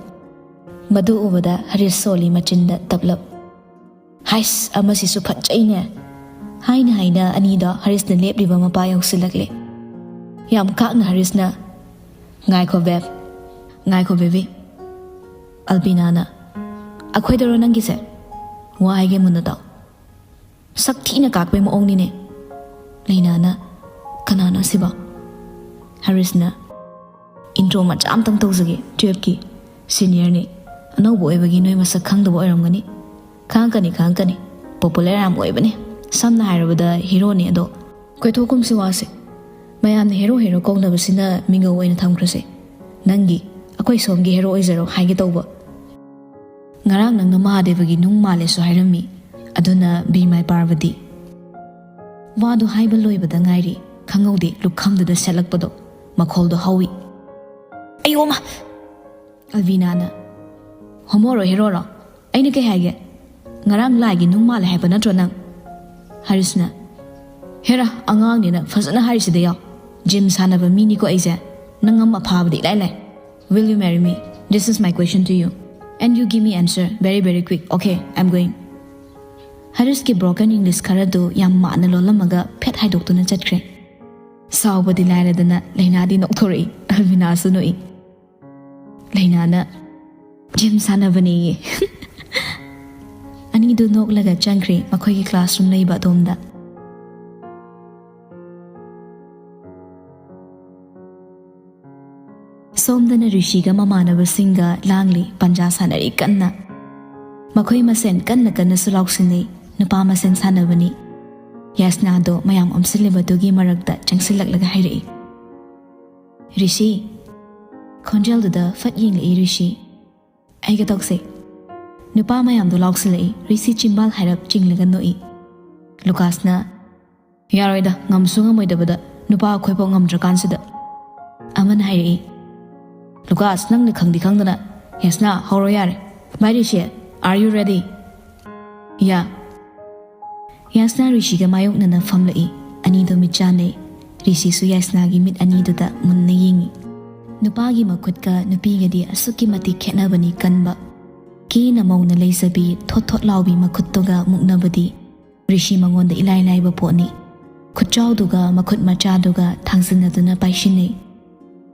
ꯃꯗꯨ ꯎꯕꯗ ꯍꯔꯤꯁ ꯁꯣꯜꯂꯤ ꯃꯆꯤꯟꯗ ꯇꯞꯂꯞ꯫ "ꯍꯥꯏꯁ, ꯑꯃꯁꯤꯁꯨ ꯐꯠꯖꯩꯅꯦ!" ꯍꯥꯏꯅ ꯍꯥꯏꯅ ꯑꯅꯤꯗꯣ ꯍꯔꯤꯁꯅ ꯂꯦꯞꯂꯤꯕ ꯃꯄꯥ ꯌꯧꯁꯤꯜꯂꯛꯂꯦ꯫ ꯌꯥꯝ ꯀꯥꯛꯅ ꯍꯔꯤꯁꯅ, "ꯉꯥꯏꯈꯣ ꯕꯦꯕ, ꯉꯥꯏꯈꯣ ꯕꯦꯕꯤ꯫" ꯑꯜꯕꯤꯅꯥꯅ, "ꯑꯩꯈꯣꯏꯗꯔꯣ ꯅꯪꯒꯤꯁꯦ? ꯋꯥ ꯍꯥꯏꯒꯦ ꯃꯨꯟꯅ ꯇꯥꯎ꯫" ꯁꯛ ꯊꯤꯅ ꯀꯥꯛꯄꯩ ꯃꯑꯣꯡꯅꯤꯅꯦ꯫ ꯂꯩꯅꯥꯅ, "ꯀꯅꯥꯅꯣ ꯑꯁꯤꯕꯣ?" ꯍꯔꯤꯁꯅ, "ꯏꯟꯇ꯭ꯔꯣ ꯃꯆꯥ ꯑꯝꯇꯪ ꯇꯧꯖꯒꯦ, ꯇꯨꯌꯦꯜꯐꯀꯤ ꯁꯤꯅꯤꯌꯔꯅꯤ꯫ ꯑꯅꯧꯕ ꯑꯣꯏꯕꯒꯤ ꯅꯣꯏ ꯃꯁꯛ ꯈꯪꯗꯕ ꯑꯣꯏꯔꯝꯒꯅꯤ꯫ ꯈꯪꯉꯛꯀꯅꯤ, ꯈꯪꯉꯛꯀꯅꯤ꯫ ꯄꯣꯄꯨꯂꯔ ꯌꯥꯝ ꯑꯣꯏꯕꯅꯦ꯫ ꯁꯝꯅ ꯍꯥꯏꯔꯕꯗ ꯍꯤꯔꯣꯅꯦ ꯑꯗꯣ꯫ ꯀꯣꯏꯊꯣꯛꯀꯨꯝꯁꯤ ꯋꯥꯁꯦ꯫ ꯃꯌꯥꯝꯅ ꯍꯦꯔꯣ ꯍꯦꯔꯣ ꯀꯧꯅꯕꯁꯤꯅ ꯃꯤꯡꯒꯧ ꯑꯣꯏꯅ ꯊꯝꯈ꯭ꯔꯁꯦ꯫ ꯅꯪꯒꯤ, ꯑꯩꯈꯣꯏ ꯁꯣꯝꯒꯤ ꯍꯦꯔꯣ ꯑꯣꯏꯖꯔꯣ ꯍꯥꯏꯒꯦ ꯇꯧꯕ꯫" "ꯉꯔꯥꯡ ꯅꯪꯅ ꯃꯍꯥꯗꯦꯕꯒꯤ ꯅꯨꯡ ꯃꯥꯜꯂꯦꯁꯨ ꯍꯥꯏꯔꯝꯃꯤ, ꯑꯗꯨꯅ be my Parvati?" ꯋꯥꯗꯨ ꯍꯥꯏꯕ ꯂꯣꯏꯕꯗ ꯉꯥꯏꯔꯤ, ꯈꯪꯍꯧꯗꯦ ꯂꯨꯈꯝꯗꯨꯗ ꯁꯦꯠꯂꯛꯄꯗꯣ, ꯃꯈꯣꯜꯗꯣ ꯍꯧꯏ꯫ "ꯑꯌꯣꯃ!" ꯑꯜꯕꯤꯅꯥꯅ, "ꯍꯣꯃꯣꯔꯣ ꯍꯦꯔꯣꯔꯣ? ꯑꯩꯅ ꯀꯩ ꯍꯥꯏꯒꯦ? ꯉꯔꯥꯡ ꯂꯥꯏꯒꯤ ꯅꯨꯡ ꯃꯥꯜꯂꯦ ꯍꯥꯏꯕ ꯅꯠꯇ꯭ꯔꯣ ꯅꯪ?" ꯍꯔꯤꯁꯅ, "ꯍꯦꯔꯥ, ꯑꯉꯥꯡꯅꯤꯅ ꯐꯖꯅ ꯍꯥꯏꯔꯤꯁꯤꯗ ꯌꯥꯎ꯫ ꯖꯤꯝ ꯁꯥꯟꯅꯕ ꯃꯤꯅꯤꯀꯣ ꯑꯩꯁꯦ꯫ ꯅꯪ ꯉꯝ ꯑꯐꯥꯕꯗꯤ ꯏꯂꯥꯏ ꯂꯥꯏ꯫ Will you marry me? This is my question to you. And you give me answer very, very quick. Okay, I'm going." ꯍꯔꯤꯁꯀꯤ broken English ꯈꯔꯗꯨ ꯌꯥꯝ ꯃꯥꯟꯅ ꯂꯣꯜꯂꯝꯃꯒ ꯐꯦꯠ ꯍꯥꯏꯗꯣꯛꯇꯨꯅ ꯆꯠꯈ꯭ꯔꯦ꯫ ꯁꯥꯎꯕꯗꯤ ꯂꯥꯏꯔꯗꯅ ꯂꯩꯅꯥꯗꯤ ꯅꯣꯛꯊꯣꯔꯛꯏ, ꯑꯜꯕꯤꯅꯥꯁꯨ ꯅꯣꯛꯏ꯫ ꯂꯩꯅꯥꯅ, "ꯖꯤꯝ ꯁꯥꯟꯅꯕꯅꯦꯌꯦ꯫" ꯑꯅꯤꯗꯨ ꯅꯣꯛꯂꯒ ꯆꯪꯈ꯭ꯔꯦ ꯃꯈꯣꯏꯒꯤ classroom ꯂꯩꯕ ꯑꯗꯣꯝꯗ꯫ ꯁꯣꯝꯗꯅ ꯔꯤꯁꯤꯒ ꯃꯃꯥꯟꯅꯕꯁꯤꯡꯒ ꯂꯥꯡꯂꯤ, ꯄꯟꯖꯥ ꯁꯥꯟꯅꯔꯤ ꯀꯟꯅ꯫ ꯃꯈꯣꯏ ꯃꯁꯦꯟ ꯀꯟꯅ ꯀꯟꯅꯁꯨ ꯂꯥꯎꯁꯤꯟꯅꯩ꯫ ꯅꯨꯄꯥ ꯃꯁꯦꯟ ꯁꯥꯟꯅꯕꯅꯤ꯫ ꯌꯥꯁꯅꯥꯗꯣ ꯃꯌꯥꯝ ꯑꯣꯝꯁꯤꯜꯂꯤꯕꯗꯨꯒꯤ ꯃꯔꯛꯇ ꯆꯪꯁꯤꯜꯂꯛꯂꯒ ꯍꯥꯏꯔꯛꯏ, "ꯔꯤꯁꯤ!" ꯈꯣꯟꯖꯦꯜꯗꯨꯗ ꯐꯠ ꯌꯦꯡꯂꯛꯏ ꯔꯤꯁꯤ꯫ "ꯑꯩꯒ ꯇꯧꯁꯦ꯫" ꯅꯨꯄꯥ ꯃꯌꯥꯝꯗꯣ ꯂꯥꯎꯁꯤꯜꯂꯛꯏ꯫ ꯔꯤꯁꯤ ꯆꯤꯝꯕꯥꯜ ꯍꯥꯏꯔꯞ ꯆꯤꯡꯂꯒ ꯅꯣꯛꯏ꯫ ꯂꯨꯀꯥꯁꯅ, "ꯌꯥꯔꯣꯏꯗ, ꯉꯝꯁꯨ ꯉꯝꯃꯣꯏꯗꯕꯗ, ꯅꯨꯄꯥ ꯑꯩꯈꯣꯏꯐꯥꯎ ꯉꯝꯗ꯭ꯔꯀꯥꯟꯁꯤꯗ꯫" ꯑꯃꯅ ꯍꯥꯏꯔꯛꯏ, "ꯂꯨꯀꯥꯁ, ꯅꯪꯅ ꯈꯪꯗꯤ ꯈꯪꯗꯅ꯫ ꯌꯥꯁꯅꯥ, ꯍꯧꯔꯣ ꯌꯥꯔꯦ꯫ Bye Rishi, are you ready?" "ꯌꯥ꯫" ꯌꯥꯁꯅꯥ ꯔꯤꯁꯤꯒ ꯃꯥꯌꯣꯛꯅꯅ ꯐꯝꯂꯛꯏ꯫ ꯑꯅꯤꯗꯣ ꯃꯤꯠ ꯆꯥꯟꯅꯩ꯫ ꯔꯤꯁꯤꯁꯨ ꯌꯥꯁꯅꯥꯒꯤ ꯃꯤꯠ ꯑꯅꯤꯗꯨꯗ ꯃꯨꯟꯅ ꯌꯦꯡꯏ꯫ ꯅꯨꯄꯥꯒꯤ ꯃꯈꯨꯠꯀ ꯅꯨꯄꯤꯒꯗꯤ ꯑꯁꯨꯛꯀꯤ ꯃꯇꯤꯛ ꯈꯦꯠꯅꯕꯅꯤ ꯀꯟꯕ꯫ ꯀꯦꯅ ꯃꯧꯅ ꯂꯩꯖꯕꯤ ꯊꯣꯠ ꯊꯣꯠ ꯂꯥꯎꯕꯤ ꯃꯈꯨꯠꯇꯨꯒ ꯃꯨꯛꯅꯕꯗꯤ ꯔꯤꯁꯤ ꯃꯉꯣꯟꯗ ꯏꯂꯥꯏ ꯂꯥꯏꯕ ꯄꯣꯠꯅꯤ꯫ ꯈꯨꯠꯆꯥꯎꯗꯨꯒ ꯃꯈꯨꯠ ꯃꯆꯥꯗꯨꯒ ꯊꯥꯡꯖꯤꯟꯅꯗꯨꯅ ꯄꯥꯏꯁꯤꯟꯅꯩ꯫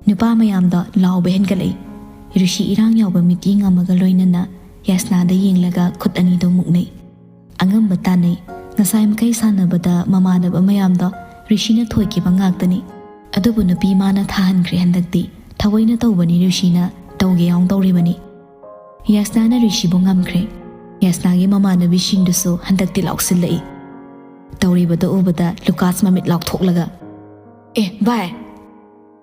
ꯅꯨꯄꯥ ꯃꯌꯥꯝꯗ ꯂꯥꯎꯕ ꯍꯦꯟꯒꯠꯂꯛꯏ꯫ ꯔꯤꯁꯤ ꯏꯔꯥꯡ ꯌꯥꯎꯕ ꯃꯤꯠꯌꯦꯡ ꯑꯃꯒ ꯂꯣꯏꯅꯅ ꯌꯥꯁꯅꯥꯗ ꯌꯦꯡꯂꯒ ꯈꯨꯠ ꯑꯅꯤꯗꯣ ꯃꯨꯛꯅꯩ꯫ ꯑꯉꯝꯕ ꯇꯥꯟꯅꯩ꯫ ꯉꯁꯥꯏ ꯃꯈꯩ ꯁꯥꯟꯅꯕꯗ ꯃꯃꯥꯟꯅꯕ ꯃꯌꯥꯝꯗꯣ ꯔꯤꯁꯤꯅ ꯊꯣꯏꯈꯤꯕ ꯉꯥꯛꯇꯅꯤ꯫ ꯑꯗꯨꯕꯨ ꯅꯨꯄꯤ ꯃꯥꯅ ꯊꯥꯍꯟꯈ꯭ꯔꯦ ꯍꯟꯗꯛꯇꯤ꯫ ꯊꯑꯣꯏꯅ ꯇꯧꯕꯅꯤ ꯔꯤꯁꯤꯅ, ꯇꯧꯒꯦ ꯌꯥꯎꯅ ꯇꯧꯔꯤꯕꯅꯤ꯫ ꯌꯥꯁꯅꯥꯅ ꯔꯤꯁꯤꯕꯨ ꯉꯝꯈ꯭ꯔꯦ꯫ ꯌꯥꯁꯅꯥꯒꯤ ꯃꯃꯥꯟꯅꯕꯤꯁꯤꯡꯗꯨꯁꯨ ꯍꯟꯗꯛꯇꯤ ꯂꯥꯎꯁꯤꯜꯂꯛꯏ꯫ ꯇꯧꯔꯤꯕꯗꯨ ꯎꯕꯗ ꯂꯨꯀꯥꯁ ꯃꯃꯤꯠ ꯂꯥꯎꯊꯣꯛꯂꯒ, "ꯑꯦ, ꯚꯥꯏ!"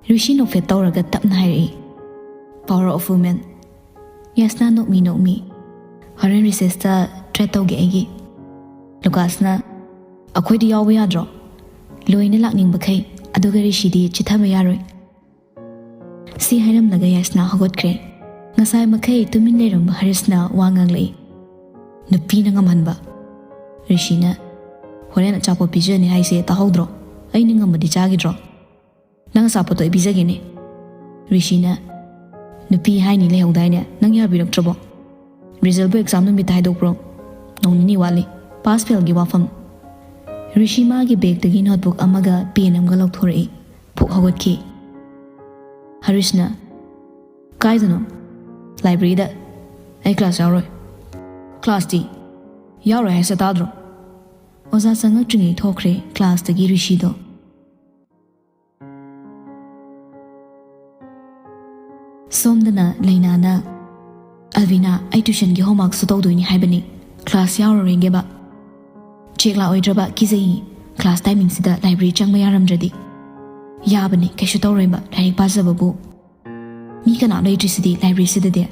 ꯔꯤꯁꯤ ꯅꯣꯛꯐꯦꯠ ꯇꯧꯔꯒ ꯇꯞꯅ ꯍꯥꯏꯔꯛꯏ, "Power of women꯫" ꯌꯥꯁꯅꯥ ꯅꯣꯛꯃꯤ ꯅꯣꯛꯃꯤ, ꯍꯣꯔꯦꯟ ꯔꯤꯁꯦꯁꯇ ꯇ꯭ꯔꯦꯠ ꯇꯧꯒꯦ ꯑꯩꯒꯤ꯫ ꯂꯨꯀꯥꯁꯅ, "ꯑꯩꯈꯣꯏꯗꯤ ꯌꯥꯎꯕ ꯌꯥꯗ꯭ꯔꯣ? ꯂꯣꯏꯅ ꯂꯥꯛꯅꯤꯡꯕꯈꯩ꯫ ꯑꯗꯨꯒ ꯔꯤꯁꯤꯗꯤ ꯆꯤꯊꯕ ꯌꯥꯔꯣꯏ꯫" ꯁꯤ ꯍꯥꯏꯔꯝꯂꯒ ꯌꯥꯏꯁꯅꯥ ꯍꯧꯒꯠꯈ꯭ꯔꯦ꯫ ꯉꯁꯥꯏ ꯃꯈꯩ ꯇꯨꯃꯤꯟ ꯂꯩꯔꯝꯕ ꯍꯔꯤꯁꯅ ꯋꯥ ꯉꯥꯡꯂꯛꯏ꯫ "ꯅꯨꯄꯤꯅ ꯉꯝꯍꯟꯕ꯫" ꯔꯤꯁꯤꯅ, "ꯍꯣꯔꯦꯟ ꯑꯆꯥꯄꯣꯠ ꯄꯤꯖꯅꯤ ꯍꯥꯏꯁꯦ ꯇꯥꯍꯧꯗ꯭ꯔꯣ? ꯑꯩꯅ ꯉꯝꯃꯗꯤ ꯆꯥꯈꯤꯗ꯭ꯔꯣ? ꯅꯪ ꯑꯆꯥꯄꯣꯠꯇꯣ ꯑꯩ ꯄꯤꯖꯒꯦꯅꯦ꯫" ꯔꯤꯁꯤꯅ, "ꯅꯨꯄꯤ ꯍꯥꯏꯅꯤ ꯂꯩꯍꯧꯗꯥꯏꯅꯦ? ꯅꯪ ꯌꯥꯕꯤꯔꯛꯇ꯭ꯔꯕꯣ? ꯔꯤꯖꯜꯕꯨ ꯑꯦꯛꯖꯥꯝ ꯅꯨꯃꯤꯠꯇ ꯍꯥꯏꯗꯣꯛꯄ꯭ꯔꯣ? ꯅꯣꯡ ꯅꯤꯅꯤ ꯋꯥꯠꯂꯤ꯫ ꯄꯥꯁ ꯐꯦꯜꯒꯤ ꯋꯥꯐꯝ꯫" ꯔꯤꯁꯤ ꯃꯥꯒꯤ ꯕꯦꯒꯇꯒꯤ ꯅꯣꯠꯕꯨꯛ ꯑꯃꯒ ꯄꯦꯟ ꯑꯃꯒ ꯂꯧꯊꯣꯔꯛꯏ꯫ ꯐꯨꯛ ꯍꯧꯒꯠꯈꯤ꯫ ꯍꯔꯤꯁꯅ, "ꯀꯥꯏꯗꯅꯣ?" "ꯂꯥꯏꯕ꯭ꯔꯦꯔꯤꯗ꯫" "ꯑꯩ ꯀ꯭ꯂꯥꯁ ꯌꯥꯎꯔꯣꯏ꯫" "ꯀ꯭ꯂꯥꯁꯇꯤ?" "ꯌꯥꯎꯔꯣꯏ ꯍꯥꯏꯁꯦ ꯇꯥꯗ꯭ꯔꯣ?" ꯑꯣꯖꯥ ꯆꯪꯉꯛꯇ꯭ꯔꯤꯉꯩ ꯊꯣꯛꯈ꯭ꯔꯦ ꯀ꯭ꯂꯥꯁꯇꯒꯤ ꯔꯤꯁꯤꯗꯣ꯫ ꯁꯣꯝꯗꯅ ꯂꯩꯅꯥꯅ, "ꯑꯜꯕꯤꯅꯥ, ꯑꯩ ꯇ꯭ꯌꯨꯁꯟꯒꯤ ꯍꯣꯝꯋꯥꯔꯛꯁꯨ ꯇꯧꯗꯣꯏꯅꯤ ꯍꯥꯏꯕꯅꯤ, ꯀ꯭ꯂꯥꯁ ꯌꯥꯎꯔꯔꯣꯏꯒꯦꯕ꯫ ꯆꯦꯛ ꯂꯥꯛꯑꯣꯏꯗ꯭ꯔꯕ ꯀꯤꯖꯩ꯫ ꯀ꯭ꯂꯥꯁ ꯇꯥꯏꯃꯤꯡꯁꯤꯗ ꯂꯥꯏꯕ꯭ꯔꯦꯔꯤ ꯆꯪꯕ ꯌꯥꯔꯝꯗ꯭ꯔꯗꯤ?" "ꯌꯥꯕꯅꯤ, ꯀꯩꯁꯨ ꯇꯧꯔꯣꯏꯕ, ꯂꯥꯏꯔꯤꯛ ꯄꯥꯖꯕꯕꯨ꯫ ꯃꯤ ꯀꯅꯥꯝ ꯂꯩꯇ꯭ꯔꯤꯁꯤꯗꯤ ꯂꯥꯏꯕ꯭ꯔꯦꯔꯤꯁꯤꯗꯗꯤ?"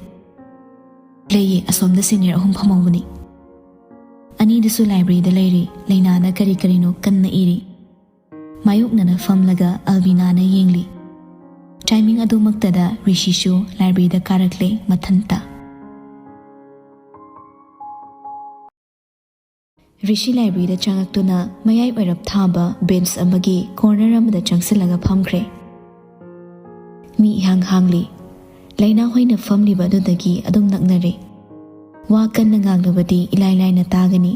"ꯂꯩꯌꯦ, ꯑꯁꯣꯝꯗ ꯁꯦꯅꯤꯌꯔ ꯑꯍꯨꯝ ꯐꯝꯍꯧꯕꯅꯤ꯫ ꯑꯅꯤꯗꯨꯁꯨ ꯂꯥꯏꯕ꯭ꯔꯦꯔꯤꯗ ꯂꯩꯔꯤ, ꯂꯩꯅꯥꯅ ꯀꯔꯤ ꯀꯔꯤꯅꯣ ꯀꯟꯅ ꯏꯔꯤ꯫" ꯃꯥꯌꯣꯛꯅꯅ ꯐꯝꯂꯒ ꯑꯜꯕꯤꯅꯥꯅ ꯌꯦꯡꯂꯤ꯫ ꯇꯥꯏꯃꯤꯡ ꯑꯗꯨꯃꯛꯇꯗ ꯔꯤꯁꯤꯁꯨ ꯂꯥꯏꯕ꯭ꯔꯦꯔꯤꯗ ꯀꯥꯔꯛꯂꯦ ꯃꯊꯟꯇ꯫ ꯔꯤꯁꯤ ꯂꯥꯏꯕ꯭ꯔꯦꯔꯤꯗ ꯆꯪꯂꯛꯇꯨꯅ ꯃꯌꯥꯏ ꯑꯣꯏꯔꯞ ꯊꯥꯕ ꯕꯦꯟꯆ ꯑꯃꯒꯤ ꯀꯣꯔꯅꯔ ꯑꯃꯗ ꯆꯪꯁꯤꯜꯂꯒ ꯐꯝꯈ꯭ꯔꯦ꯫ ꯃꯤ ꯏꯍꯥꯡ ꯍꯥꯡꯂꯤ꯫ ꯂꯩꯅꯥ ꯍꯣꯏꯅ ꯐꯝꯂꯤꯕ ꯑꯗꯨꯗꯒꯤ ꯑꯗꯨꯝ ꯅꯛꯅꯔꯦ꯫ ꯋꯥ ꯀꯟꯅ ꯉꯥꯡꯂꯕꯗꯤ ꯏꯂꯥꯏ ꯂꯥꯏꯅ ꯇꯥꯒꯅꯤ꯫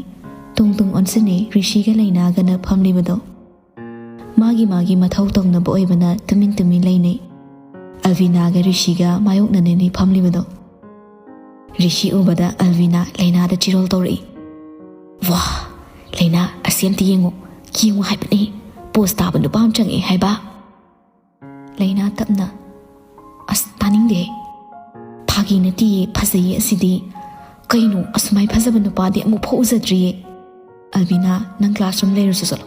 ꯇꯨꯡ ꯇꯨꯡ ꯑꯣꯟꯁꯤꯟꯅꯩ ꯔꯤꯁꯤꯒ ꯂꯩꯅꯥꯒꯅ ꯐꯝꯂꯤꯕꯗꯣ꯫ ꯃꯥꯒꯤ ꯃꯥꯒꯤ ꯃꯊꯧ ꯇꯧꯅꯕ ꯑꯣꯏꯕꯅ ꯇꯨꯃꯤꯟ ꯇꯨꯃꯤꯟ ꯂꯩꯅꯩ꯫ ꯑꯜꯕꯤꯅꯥꯒ ꯔꯤꯁꯤꯒ ꯃꯥꯌꯣꯛꯅꯅꯅꯤ ꯐꯝꯂꯤꯕꯗꯣ꯫ ꯔꯤꯁꯤ ꯎꯕꯗ ꯑꯜꯕꯤꯅꯥ ꯂꯩꯅꯥꯗ ꯆꯤꯔꯣꯜ ꯇꯧꯔꯛꯏ꯫ "ꯋꯥ, ꯂꯩꯅꯥ, ꯑꯁꯤ ꯑꯝꯇ ꯌꯦꯡꯉꯨ, ꯌꯦꯡꯉꯨ ꯍꯥꯏꯕꯅꯤ, ꯄꯣꯁ ꯇꯥꯕ ꯅꯨꯄꯥ ꯑꯃ ꯆꯪꯉꯛꯑꯦ ꯍꯥꯏꯕ꯫" ꯂꯩꯅꯥ ꯇꯞꯅ, "ꯑꯁ, ꯇꯥꯅꯤꯡꯗꯦ꯫ ꯐꯥꯒꯤ ꯅꯠꯇꯤꯌꯦ, ꯐꯖꯩꯌꯦ ꯑꯁꯤꯗꯤ꯫ ꯀꯩꯅꯣ, ꯑꯁꯨꯃꯥꯏ ꯐꯖꯕ ꯅꯨꯄꯥꯗꯤ ꯑꯃꯨꯛ ꯐꯥꯎ ꯎꯖꯗ꯭ꯔꯤꯌꯦ꯫ ꯑꯜꯕꯤꯅꯥ, ꯅꯪ ꯀ꯭ꯂꯥꯁꯔꯨꯝ ꯂꯩꯔꯨꯁꯨ ꯆꯠꯂꯣ꯫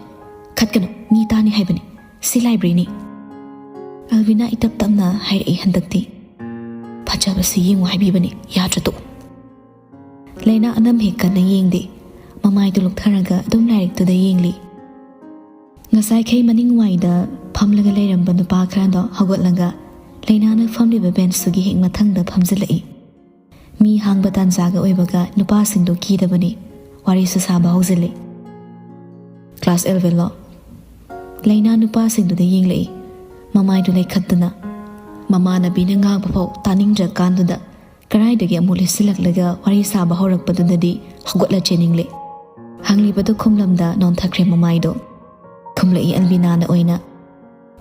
ꯈꯠꯀꯅꯨ, ꯃꯤ ꯇꯥꯅꯤ ꯍꯥꯏꯕꯅꯤ꯫ ꯁꯤ ꯂꯥꯏꯕ꯭ꯔꯦꯔꯤꯅꯤ꯫" ꯑꯜꯕꯤꯅꯥ ꯏꯇꯞ ꯇꯞꯅ ꯍꯥꯏꯔꯛꯏ ꯍꯟꯗꯛꯇꯤ꯫ "ꯐꯖꯕꯁꯤ ꯌꯦꯡꯉꯨ ꯍꯥꯏꯕꯤꯕꯅꯤ, ꯌꯥꯗ꯭ꯔꯗꯨ?" ꯂꯩꯅꯥ ꯑꯅꯝ ꯍꯦꯛ ꯀꯟꯅ ꯌꯦꯡꯗꯦ꯫ ꯃꯃꯥꯏꯗꯨ ꯂꯨꯛꯊꯔꯒ ꯑꯗꯨꯝ ꯂꯥꯏꯔꯤꯛꯇꯨꯗ ꯌꯦꯡꯂꯤ꯫ ꯉꯁꯥꯏꯈꯩ ꯃꯅꯤꯡ ꯋꯥꯏꯗ ꯐꯝꯂꯒ ꯂꯩꯔꯝꯕ ꯅꯨꯄꯥ ꯈꯔꯗꯣ ꯍꯧꯒꯠꯂꯒ ꯂꯩꯅꯥꯅ ꯐꯝꯂꯤꯕ ꯕꯦꯟꯁꯇꯨꯒꯤ ꯍꯦꯛ ꯃꯊꯪꯗ ꯐꯝꯖꯤꯜꯂꯛꯏ꯫ ꯃꯤ ꯍꯥꯡꯕ ꯇꯥꯟꯖꯥꯒ ꯑꯣꯏꯕꯒ ꯅꯨꯄꯥꯁꯤꯡꯗꯣ ꯀꯤꯗꯕꯅꯤ꯫ ꯋꯥꯔꯤꯁꯨ ꯁꯥꯕ ꯍꯧꯖꯤꯜꯂꯤ꯫ "ꯀ꯭ꯂꯥꯁ ꯑꯦꯂꯚꯦꯟꯂꯣ?" ꯂꯩꯅꯥ ꯅꯨꯄꯥꯁꯤꯡꯗꯨꯗ ꯌꯦꯡꯂꯛꯏ, ꯃꯃꯥꯏꯗꯨ ꯂꯩꯈꯠꯇꯅ꯫ ꯃꯃꯥꯟꯅꯕꯤꯅ ꯉꯥꯡꯕ ꯐꯥꯎ ꯇꯥꯅꯤꯡꯗ꯭ꯔꯀꯥꯟꯗꯨꯗ ꯀꯔꯥꯏꯗꯒꯤ ꯑꯃꯨꯛ ꯂꯤꯠꯁꯤꯜꯂꯛꯂꯒ ꯋꯥꯔꯤ ꯁꯥꯕ ꯍꯧꯔꯛꯄꯗꯨꯗꯗꯤ ꯍꯧꯒꯠꯂ ꯆꯦꯟꯅꯤꯡꯂꯦ꯫ ꯍꯪꯂꯤꯕꯗꯨ ꯈꯨꯝꯂꯝꯗ ꯅꯣꯟꯊꯈ꯭ꯔꯦ ꯃꯃꯥꯏꯗꯣ꯫ ꯈꯨꯝꯂꯛꯏ ꯑꯜꯕꯤꯅꯥꯅ ꯑꯣꯏꯅ,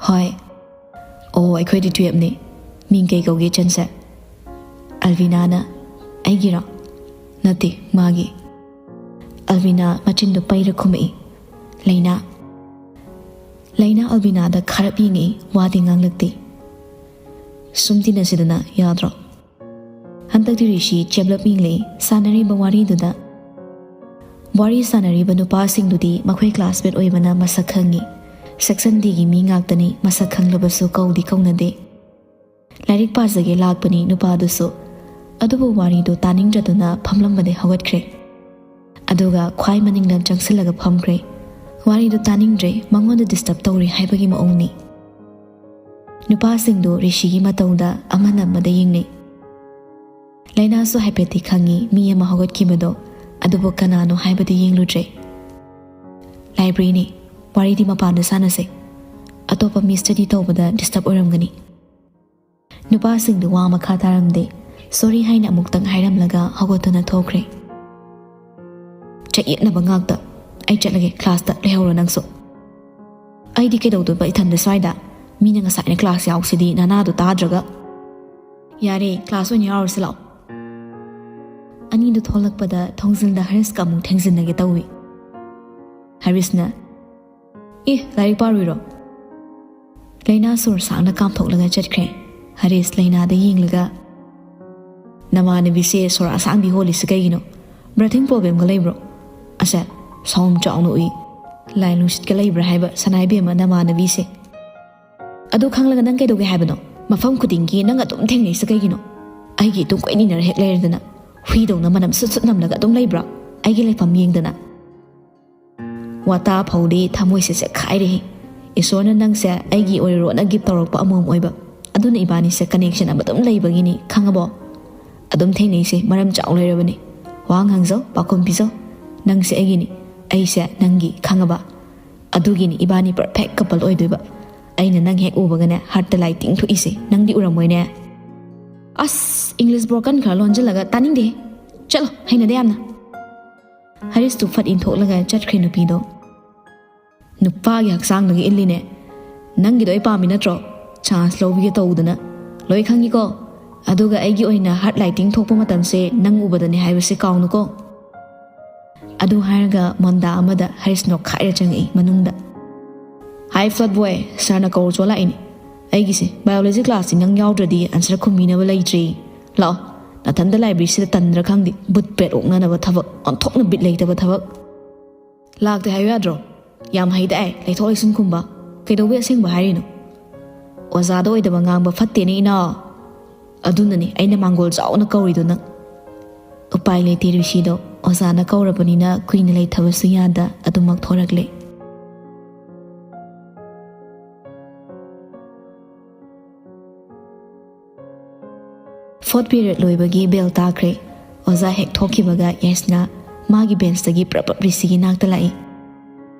"ꯍꯣꯏ꯫ ꯑꯣ, ꯑꯩꯈꯣꯏꯗꯤ ꯇꯨꯌꯦꯞꯅꯤ꯫ ꯃꯤꯡ ꯀꯩ ꯀꯧꯒꯦ ꯏꯆꯟꯁꯦ?" ꯑꯜꯕꯤꯅꯥꯅ, "ꯑꯩꯒꯤꯔꯣ? ꯅꯠꯇꯦ, ꯃꯥꯒꯤ꯫" ꯑꯜꯕꯤꯅꯥ ꯃꯆꯤꯟꯗꯨ ꯄꯩꯔ ꯈꯨꯝꯃꯛꯏ꯫ ꯂꯩꯅꯥ꯫ ꯂꯩꯅꯥ ꯑꯜꯕꯤꯅꯥꯗ ꯈꯥꯔꯞ ꯌꯦꯡꯉꯛꯏ, ꯋꯥꯗꯤ ꯉꯥꯡꯂꯛꯇꯦ꯫ "ꯁꯨꯝ ꯇꯤꯟꯅꯁꯤꯗꯅ, ꯌꯥꯗ꯭ꯔꯣ?" ꯍꯟꯗꯛꯇꯤ ꯔꯤꯁꯤ ꯆꯦꯞꯂꯞ ꯌꯦꯡꯂꯛꯏ꯫ ꯁꯥꯟꯅꯔꯤꯕ ꯋꯥꯔꯤꯗꯨꯗ꯫ ꯋꯥꯔꯤ ꯁꯥꯟꯅꯔꯤꯕ ꯅꯨꯄꯥꯁꯤꯡꯗꯨꯗꯤ ꯃꯈꯣꯏ ꯀ꯭ꯂꯥꯁꯃꯦꯠ ꯑꯣꯏꯕꯅ ꯃꯁꯛ ꯈꯪꯉꯤ꯫ ꯁꯦꯛꯁꯟ ꯗꯤꯒꯤ ꯃꯤ ꯉꯥꯛꯇꯅꯤ, ꯃꯁꯛ ꯈꯪꯂꯕꯁꯨ ꯀꯧꯗꯤ ꯀꯧꯅꯗꯦ꯫ ꯂꯥꯏꯔꯤꯛ ꯄꯥꯖꯒꯦ ꯂꯥꯛꯄꯅꯤ ꯅꯨꯄꯥꯗꯨꯁꯨ꯫ ꯑꯗꯨꯕꯨ ꯋꯥꯔꯤꯗꯨ ꯇꯥꯅꯤꯡꯗ꯭ꯔꯗꯨꯅ ꯐꯝꯂꯝꯕꯗꯩ ꯍꯧꯒꯠꯈ꯭ꯔꯦ꯫ ꯑꯗꯨꯒ ꯈ꯭ꯋꯥꯏ ꯃꯅꯤꯡꯗ ꯆꯪꯁꯤꯜꯂꯒ ꯐꯝꯈ꯭ꯔꯦ꯫ ꯋꯥꯔꯤꯗꯨ ꯇꯥꯅꯤꯡꯗ꯭ꯔꯦ, ꯃꯉꯣꯟꯗ ꯗꯤꯁꯇꯔꯕ ꯇꯧꯔꯦ ꯍꯥꯏꯕꯒꯤ ꯃꯑꯣꯡꯅꯤ꯫ ꯅꯨꯄꯥꯁꯤꯡꯗꯨ ꯔꯤꯁꯤꯒꯤ ꯃꯇꯧꯗ ꯑꯃꯅ ꯑꯃꯗ ꯌꯦꯡꯅꯩ꯫ ꯂꯩꯅꯥꯁꯨ ꯍꯥꯏꯐꯦꯠꯇꯤ ꯈꯪꯉꯤ ꯃꯤ ꯑꯃ ꯍꯧꯒꯠꯈꯤꯕꯗꯣ, ꯑꯗꯨꯕꯨ ꯀꯅꯥꯅꯣ ꯍꯥꯏꯕꯗꯤ ꯌꯦꯡꯂꯨꯗ꯭ꯔꯦ꯫ "ꯂꯥꯏꯕ꯭ꯔꯦꯔꯤꯅꯤ, ꯋꯥꯔꯤꯗꯤ ꯃꯄꯥꯟꯗ ꯁꯥꯟꯅꯁꯦ꯫ ꯑꯇꯣꯞꯄ ꯃꯤ ꯁ꯭ꯇꯗꯤ ꯇꯧꯕꯗ ꯗꯤꯁꯇꯔꯕ ꯑꯣꯏꯔꯝꯒꯅꯤ꯫" ꯅꯨꯄꯥꯁꯤꯡꯗꯨ ꯋꯥ ꯃꯈꯥ ꯇꯥꯔꯝꯗꯦ꯫ "ꯁꯣꯔꯤ" ꯍꯥꯏꯅ ꯑꯃꯨꯛꯇꯪ ꯍꯥꯏꯔꯝꯂꯒ ꯍꯧꯒꯠꯇꯨꯅ ꯊꯣꯛꯈ꯭ꯔꯦ꯫ "ꯆꯌꯦꯠꯅꯕ ꯉꯥꯛꯇ꯫ ꯑꯩ ꯆꯠꯂꯒꯦ, ꯀ꯭ꯂꯥꯁꯇ ꯂꯩꯍꯧꯔꯣ ꯅꯪꯁꯨ꯫" "ꯑꯩꯗꯤ ꯀꯩꯗꯧꯗꯣꯏꯕ ꯏꯊꯟꯗ ꯁ꯭ꯋꯥꯏꯗ? ꯃꯤꯅ ꯉꯁꯥꯏꯅ ꯀ꯭ꯂꯥꯁ ꯌꯥꯎꯁꯤꯗꯤ ꯅꯅꯥꯗꯣ ꯇꯥꯗ꯭ꯔꯒ꯫" "ꯌꯥꯔꯦ, ꯀ꯭ꯂꯥꯁ ꯑꯣꯏꯅ ꯌꯥꯎꯔꯨꯁꯤ ꯂꯥꯛꯑꯣ꯫" ꯑꯅꯤꯗꯨ ꯊꯣꯛꯂꯛꯄꯗ ꯊꯣꯡꯖꯤꯜꯗ ꯍꯔꯤꯁꯀ ꯑꯃꯨꯛ ꯊꯦꯡꯖꯤꯟꯅꯒꯦ ꯇꯧꯏ꯫ ꯍꯔꯤꯁꯅ, "ꯑꯦ, ꯂꯥꯏꯔꯤꯛ ꯄꯥꯔꯨꯏꯔꯣ?" ꯂꯩꯅꯥ ꯁꯣꯔ ꯁꯥꯡꯅ ꯀꯥꯝꯊꯣꯛꯂꯒ ꯆꯠꯈ꯭ꯔꯦ꯫ ꯍꯔꯤꯁ ꯂꯩꯅꯥꯗ ꯌꯦꯡꯂꯒ, "ꯅꯃꯥꯟꯅꯕꯤꯁꯦ ꯁꯣꯔ ꯑꯁꯥꯡꯕꯤ ꯍꯣꯜꯂꯤꯁꯦ ꯀꯩꯒꯤꯅꯣ? ꯕ꯭ꯔꯤꯊꯤꯡ ꯄ꯭ꯔꯣꯕ꯭ꯂꯦꯝꯒ ꯂꯩꯕ꯭ꯔꯣ? ꯑꯁꯦ, ꯁꯥꯎꯟ ꯆꯥꯎꯅ ꯎꯏ꯫ ꯂꯥꯏ ꯅꯨꯡꯁꯤꯠꯀ ꯂꯩꯕ꯭ꯔꯥ ꯍꯥꯏꯕ, ꯁꯅꯥ ꯏꯕꯦꯝꯃ ꯅꯃꯥꯟꯅꯕꯤꯁꯦ꯫ ꯑꯗꯨ ꯈꯪꯂꯒ ꯅꯪ ꯀꯩꯗꯧꯒꯦ ꯍꯥꯏꯕꯅꯣ? ꯃꯐꯝ ꯈꯨꯗꯤꯡꯒꯤ ꯅꯪ ꯑꯗꯨꯝ ꯊꯦꯡꯅꯩꯁꯦ ꯀꯩꯒꯤꯅꯣ? ꯑꯩꯒꯤ ꯏꯇꯨꯡ ꯀꯣꯏꯅ ꯏꯟꯅꯔ ꯍꯦꯛ ꯂꯩꯔꯗꯅ꯫ ꯍꯨꯏꯗꯧꯅ ꯃꯅꯝ ꯁꯨꯠ ꯁꯨꯠ ꯅꯝꯂꯒ ꯑꯗꯨꯝ ꯂꯩꯕ꯭ꯔꯣ? ꯑꯩꯒꯤ ꯂꯩꯐꯝ ꯌꯦꯡꯗꯅ꯫ ꯋꯥꯇꯥ ꯐꯧꯗꯤ ꯊꯃꯣꯏꯁꯦ ꯆꯦꯛꯈꯥꯏꯔꯦꯍꯦ꯫ ꯏꯁꯣꯔꯅ ꯅꯪꯁꯦ ꯑꯩꯒꯤ ꯑꯣꯏꯔꯣꯅ ꯒꯤꯐ ꯇꯧꯔꯛꯄ ꯑꯃꯣꯝ ꯑꯣꯏꯕ꯫ ꯑꯗꯨꯅ ꯏꯕꯥꯅꯤꯁꯦ ꯀꯅꯦꯛꯁꯟ ꯑꯃ ꯑꯗꯨꯝ ꯂꯩꯕꯒꯤꯅꯤ, ꯈꯪꯉꯕꯣ? ꯑꯗꯨꯝ ꯊꯦꯡꯅꯩꯁꯦ, ꯃꯔꯝ ꯆꯥꯎ ꯂꯩꯔꯕꯅꯤ꯫ ꯋꯥ ꯉꯥꯡꯖꯧ, ꯄꯥꯎꯈꯨꯝ ꯄꯤꯖꯧ꯫ ꯅꯪꯁꯦ ꯑꯩꯒꯤꯅꯤ, ꯑꯩꯁꯦ ꯅꯪꯒꯤ, ꯈꯪꯉꯕ? ꯑꯗꯨꯒꯤꯅꯤ ꯏꯕꯥꯅꯤ ꯄꯔꯐꯦꯛ ꯀꯄꯜ ꯑꯣꯏꯗꯣꯏꯕ꯫ ꯑꯩꯅ ꯅꯪ ꯍꯦꯛ ꯎꯕꯒꯅꯦ ꯍꯥꯔꯠꯇ ꯂꯥꯏ ꯇꯤꯡꯊꯣꯛꯏꯁꯦ, ꯅꯪꯗꯤ ꯎꯔꯝꯃꯣꯏꯅꯦ꯫ ꯑꯁ, ꯏꯪꯂꯤꯁ ꯕ꯭ꯔꯣꯀꯟ ꯈꯔ ꯂꯣꯟꯁꯤꯜꯂꯒ ꯇꯥꯅꯤꯡꯗꯦ꯫ ꯆꯠꯂꯣ, ꯍꯩꯅꯗꯦ ꯌꯥꯝꯅ꯫ ꯍꯔꯤꯁꯇꯨ ꯐꯠ ꯏꯟꯊꯣꯛꯂꯒ ꯆꯠꯈ꯭ꯔꯦ ꯅꯨꯄꯤꯗꯣ꯫ ꯅꯨꯄꯥꯒꯤ ꯍꯛꯆꯥꯡꯗꯒꯤ ꯏꯜꯂꯤꯅꯦ꯫ ꯅꯪꯒꯤꯗꯣ ꯑꯩ ꯄꯥꯝꯃꯤ ꯅꯠꯇ꯭ꯔꯣ? ꯆꯥꯟꯁ ꯂꯧꯕꯤꯒꯦ ꯇꯧꯗꯅ꯫ ꯂꯣꯏ ꯈꯪꯉꯤꯀꯣ꯫ ꯑꯗꯨꯒ ꯑꯩꯒꯤ ꯑꯣꯏꯅ ꯍꯥꯔꯠ ꯂꯥꯏ ꯇꯤꯡꯊꯣꯛꯄ ꯃꯇꯝꯁꯦ ꯅꯪ ꯎꯕꯗꯅꯦ ꯍꯥꯏꯕꯁꯦ ꯀꯥꯎꯅꯨꯀꯣ꯫ ꯑꯗꯨ ꯍꯥꯏꯔꯒ ꯃꯣꯟꯗꯥ ꯑꯃꯗ ꯍꯔꯤꯁ ꯅꯣꯛꯈꯥꯏꯔ ꯆꯪꯉꯛꯏ ꯃꯅꯨꯡꯗ꯫ "ꯍꯥꯏ ꯐ꯭ꯂꯠ ꯕꯣꯏ, ꯁꯥꯔꯅ ꯀꯧꯔꯨ ꯆꯣ ꯂꯥꯛꯏꯅꯦ꯫ ꯑꯩꯒꯤꯁꯦ ꯕꯥꯏꯑꯣꯂꯣꯖꯤ ꯀ꯭ꯂꯥꯁꯁꯤ ꯅꯪ ꯌꯥꯎꯗ꯭ꯔꯗꯤ ꯑꯟꯁꯔ ꯈꯨꯝꯕꯤꯅꯕ ꯂꯩꯇ꯭ꯔꯦ꯫ ꯂꯥꯛꯑꯣ, ꯅꯊꯟꯗ ꯂꯥꯏꯕ꯭ꯔꯦꯔꯤꯁꯤꯗ ꯇꯟꯗ꯭ꯔꯥ ꯈꯪꯗꯦ, ꯕꯨꯠ ꯄ꯭ꯔꯦꯠ ꯑꯣꯛꯅꯅꯕ ꯊꯕꯛ, ꯑꯣꯟꯊꯣꯛꯅ ꯕꯤꯠ ꯂꯩꯇꯕ ꯊꯕꯛ꯫ ꯂꯥꯛꯇꯦ ꯍꯥꯏꯌꯨ ꯌꯥꯗ꯭ꯔꯣ? ꯌꯥꯝ ꯍꯩꯗꯥꯏ, ꯂꯩꯊꯣꯛ ꯂꯩꯁꯤꯟ ꯈꯨꯝꯕ꯫ ꯀꯩꯗꯧꯕꯩ ꯑꯁꯦꯡꯕ ꯍꯥꯏꯔꯤꯅꯣ? ꯑꯣꯖꯥꯗ ꯑꯣꯏꯗꯕ ꯉꯥꯡꯕ ꯐꯠꯇꯦꯅꯦ, ꯏꯅꯥꯎ꯫ ꯑꯗꯨꯅꯅꯦ ꯑꯩꯅ ꯃꯥꯡꯒꯣꯜ ꯆꯥꯎꯅ ꯀꯧꯔꯤꯗꯣ ꯅꯪ꯫ ꯎꯄꯥꯏ ꯂꯩꯇꯦ ꯔꯤꯁꯤꯗꯣ, ꯑꯣꯖꯥꯅ ꯀꯧꯔꯕꯅꯤꯅ ꯀꯨꯏꯅ ꯂꯩꯊꯕꯁꯨ ꯌꯥꯗ ꯑꯗꯨꯃꯛ ꯊꯣꯔꯛꯂꯦ꯫ ꯐꯣꯔꯠ ꯄꯤꯔꯤꯌꯗ ꯂꯣꯏꯕꯒꯤ ꯕꯦꯜ ꯇꯥꯈ꯭ꯔꯦ꯫ ꯑꯣꯖꯥ ꯍꯦꯛ ꯊꯣꯛꯈꯤꯕꯒ ꯌꯥꯏꯁꯅꯥ ꯃꯥꯒꯤ ꯕꯦꯟꯁꯇꯒꯤ ꯄ꯭ꯔꯞ ꯄ꯭ꯔꯞ ꯔꯤꯁꯤꯒꯤ ꯅꯥꯛꯇ ꯂꯥꯛꯏ꯫